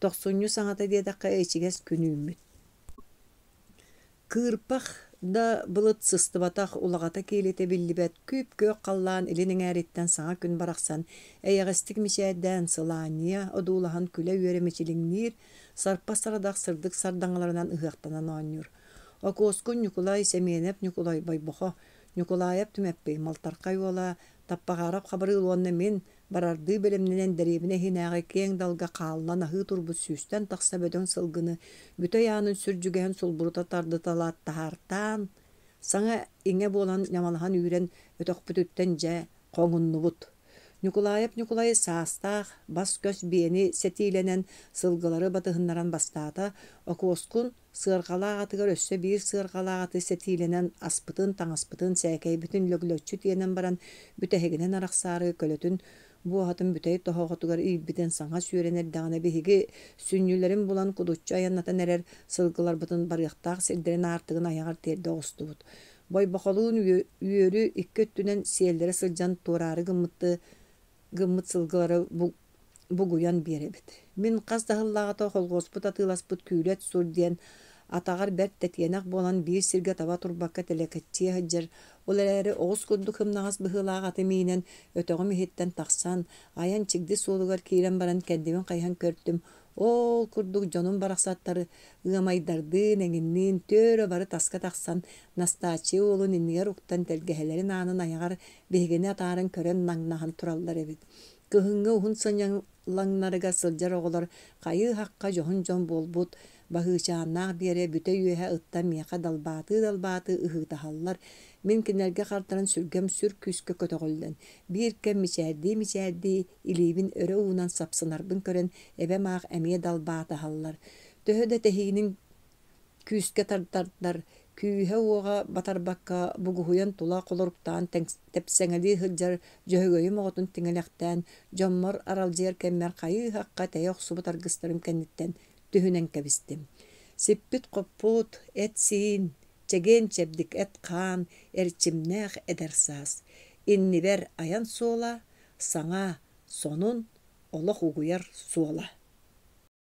Тохсунньу саҥата диэтэххэ ичигэс күн үүммүт. Кыырпах да былыт сыстыбатах улаҕата киэлитэ биллибэт күп-күөх халлаан илин эҥээриттэн саҥа күн барахсан эйэҕэстик мичээрдээн сылаанньыйа одуулаһан күлэ-үөрэ мичилиҥниир, сарпа сарадах сырдык сардаҥаларынан ыһыахтанан оонньуур. Окуоскун Ньукулай, Сэмиэнэп Ньукулай Бойбохо Ньукулаайап Түмэппий, Малтархай уола, Таппаҕаарап Хабырыыл уонна мин барардыы бэлэмнэнэн дэриэбинэ иһинээҕи киэҥ далга хааллан аһыы турбут сүүстэн тахса бөдөҥ сылгыны бүтэй аанын сүрдьүгэһин сулбурута тардыталаат таһаартаан, саҥа-иҥэ буолан ньамалаһан үүрэн өтөхпүтүттэн дьэ хоҥуннубут. Ньукулаайап Ньукулай саастаах, бас-көс биэни сэтиилэнэн сылгылары батыһыннаран бастаата, Окуоскун Сыарҕалаах атыгар өссө биир сыарҕалаах аты сэтиилэнэн аспытын, таҥаспытын, сээкэйбитин лөглөччү тиэнэн баран, бүтэһигинэн арахсаары көлөтүн буоһатын бүтэй тоһоҕотугар иирбитин саҥа сүөрэн эрдэҕинэ биһиги сүнньүлэрин булан кудуччу айаннатан эрэр сылгыларбытын барыахтаах сирдэрин аартыгын айаҕар тиэрдэ оҕустубут. Бойбохолуун үөрү икки өттүнэн сиэллэрэ сылдьан туораары гыммытты гыммыт сылгылары бугуйан биэрэбит. Мин хас да сыллааҕыта холхуоспут атыыласпыт Күүлэт сур диэн атаҕар бэрт тэтиэнэх буолан биир сиргэ таба турбакка тэлэкэччийэ сылдьар, ол эрээри оҕус курдук сымнаҕас быһыылаах аты миинэн өтөҕүм иһиттэн тахсан, айан чигди суолугар киирэн баран кэннибин хайыһан көртүм, Ол курдук дьонум барахсаттар ыамайдардыын эҥинниин түөрэ бары таска тахсан Настааччыйа уолун иннигэр уктан тэлгэһэлэрин аанын айаҕар биһигини атааран көрөн наҥнаһан тураллар эбит. Кыһыҥҥы уһун сынньалаҥнарыгар сылдьар оҕолор хайыы-һахха дьоһун дьон буолбут Баһыычааннаах Биэрэ бүтэй үөһэ ыттан миэхэ далбаатыы-далбаатыы ыһыытаһаллар. Мин кинилэргэ хардаран сүргэм сүр күүскэ көтөҕүллэн, биир кэм мичээрдии-мичээрдии илиибин өрө уунан сапсынарбын көрөн эбэм аах эмиэ далбаатаһаллар. Төһө да тэһиинин күүскэ тардардар, күүһэ-уоҕа батарбакка бугуһуйан тула холоруктаан тэпсэҥэлии сылдьар Дьөһөгөйүм оҕотун тиҥилэхтээн, дьоммор аралдьыйар кэммэр хайыы-һахха тэйэ охсубут аргыстарым кэнниттэн түһүнэн кэбистим. Сиппит-хоппут, эт-сиин, чэгиэн-чэбдик эт-хаан, эрчимнээх эдэр саас. Иннибэр айан суола, саҥа, сонун, олох угуйар суола.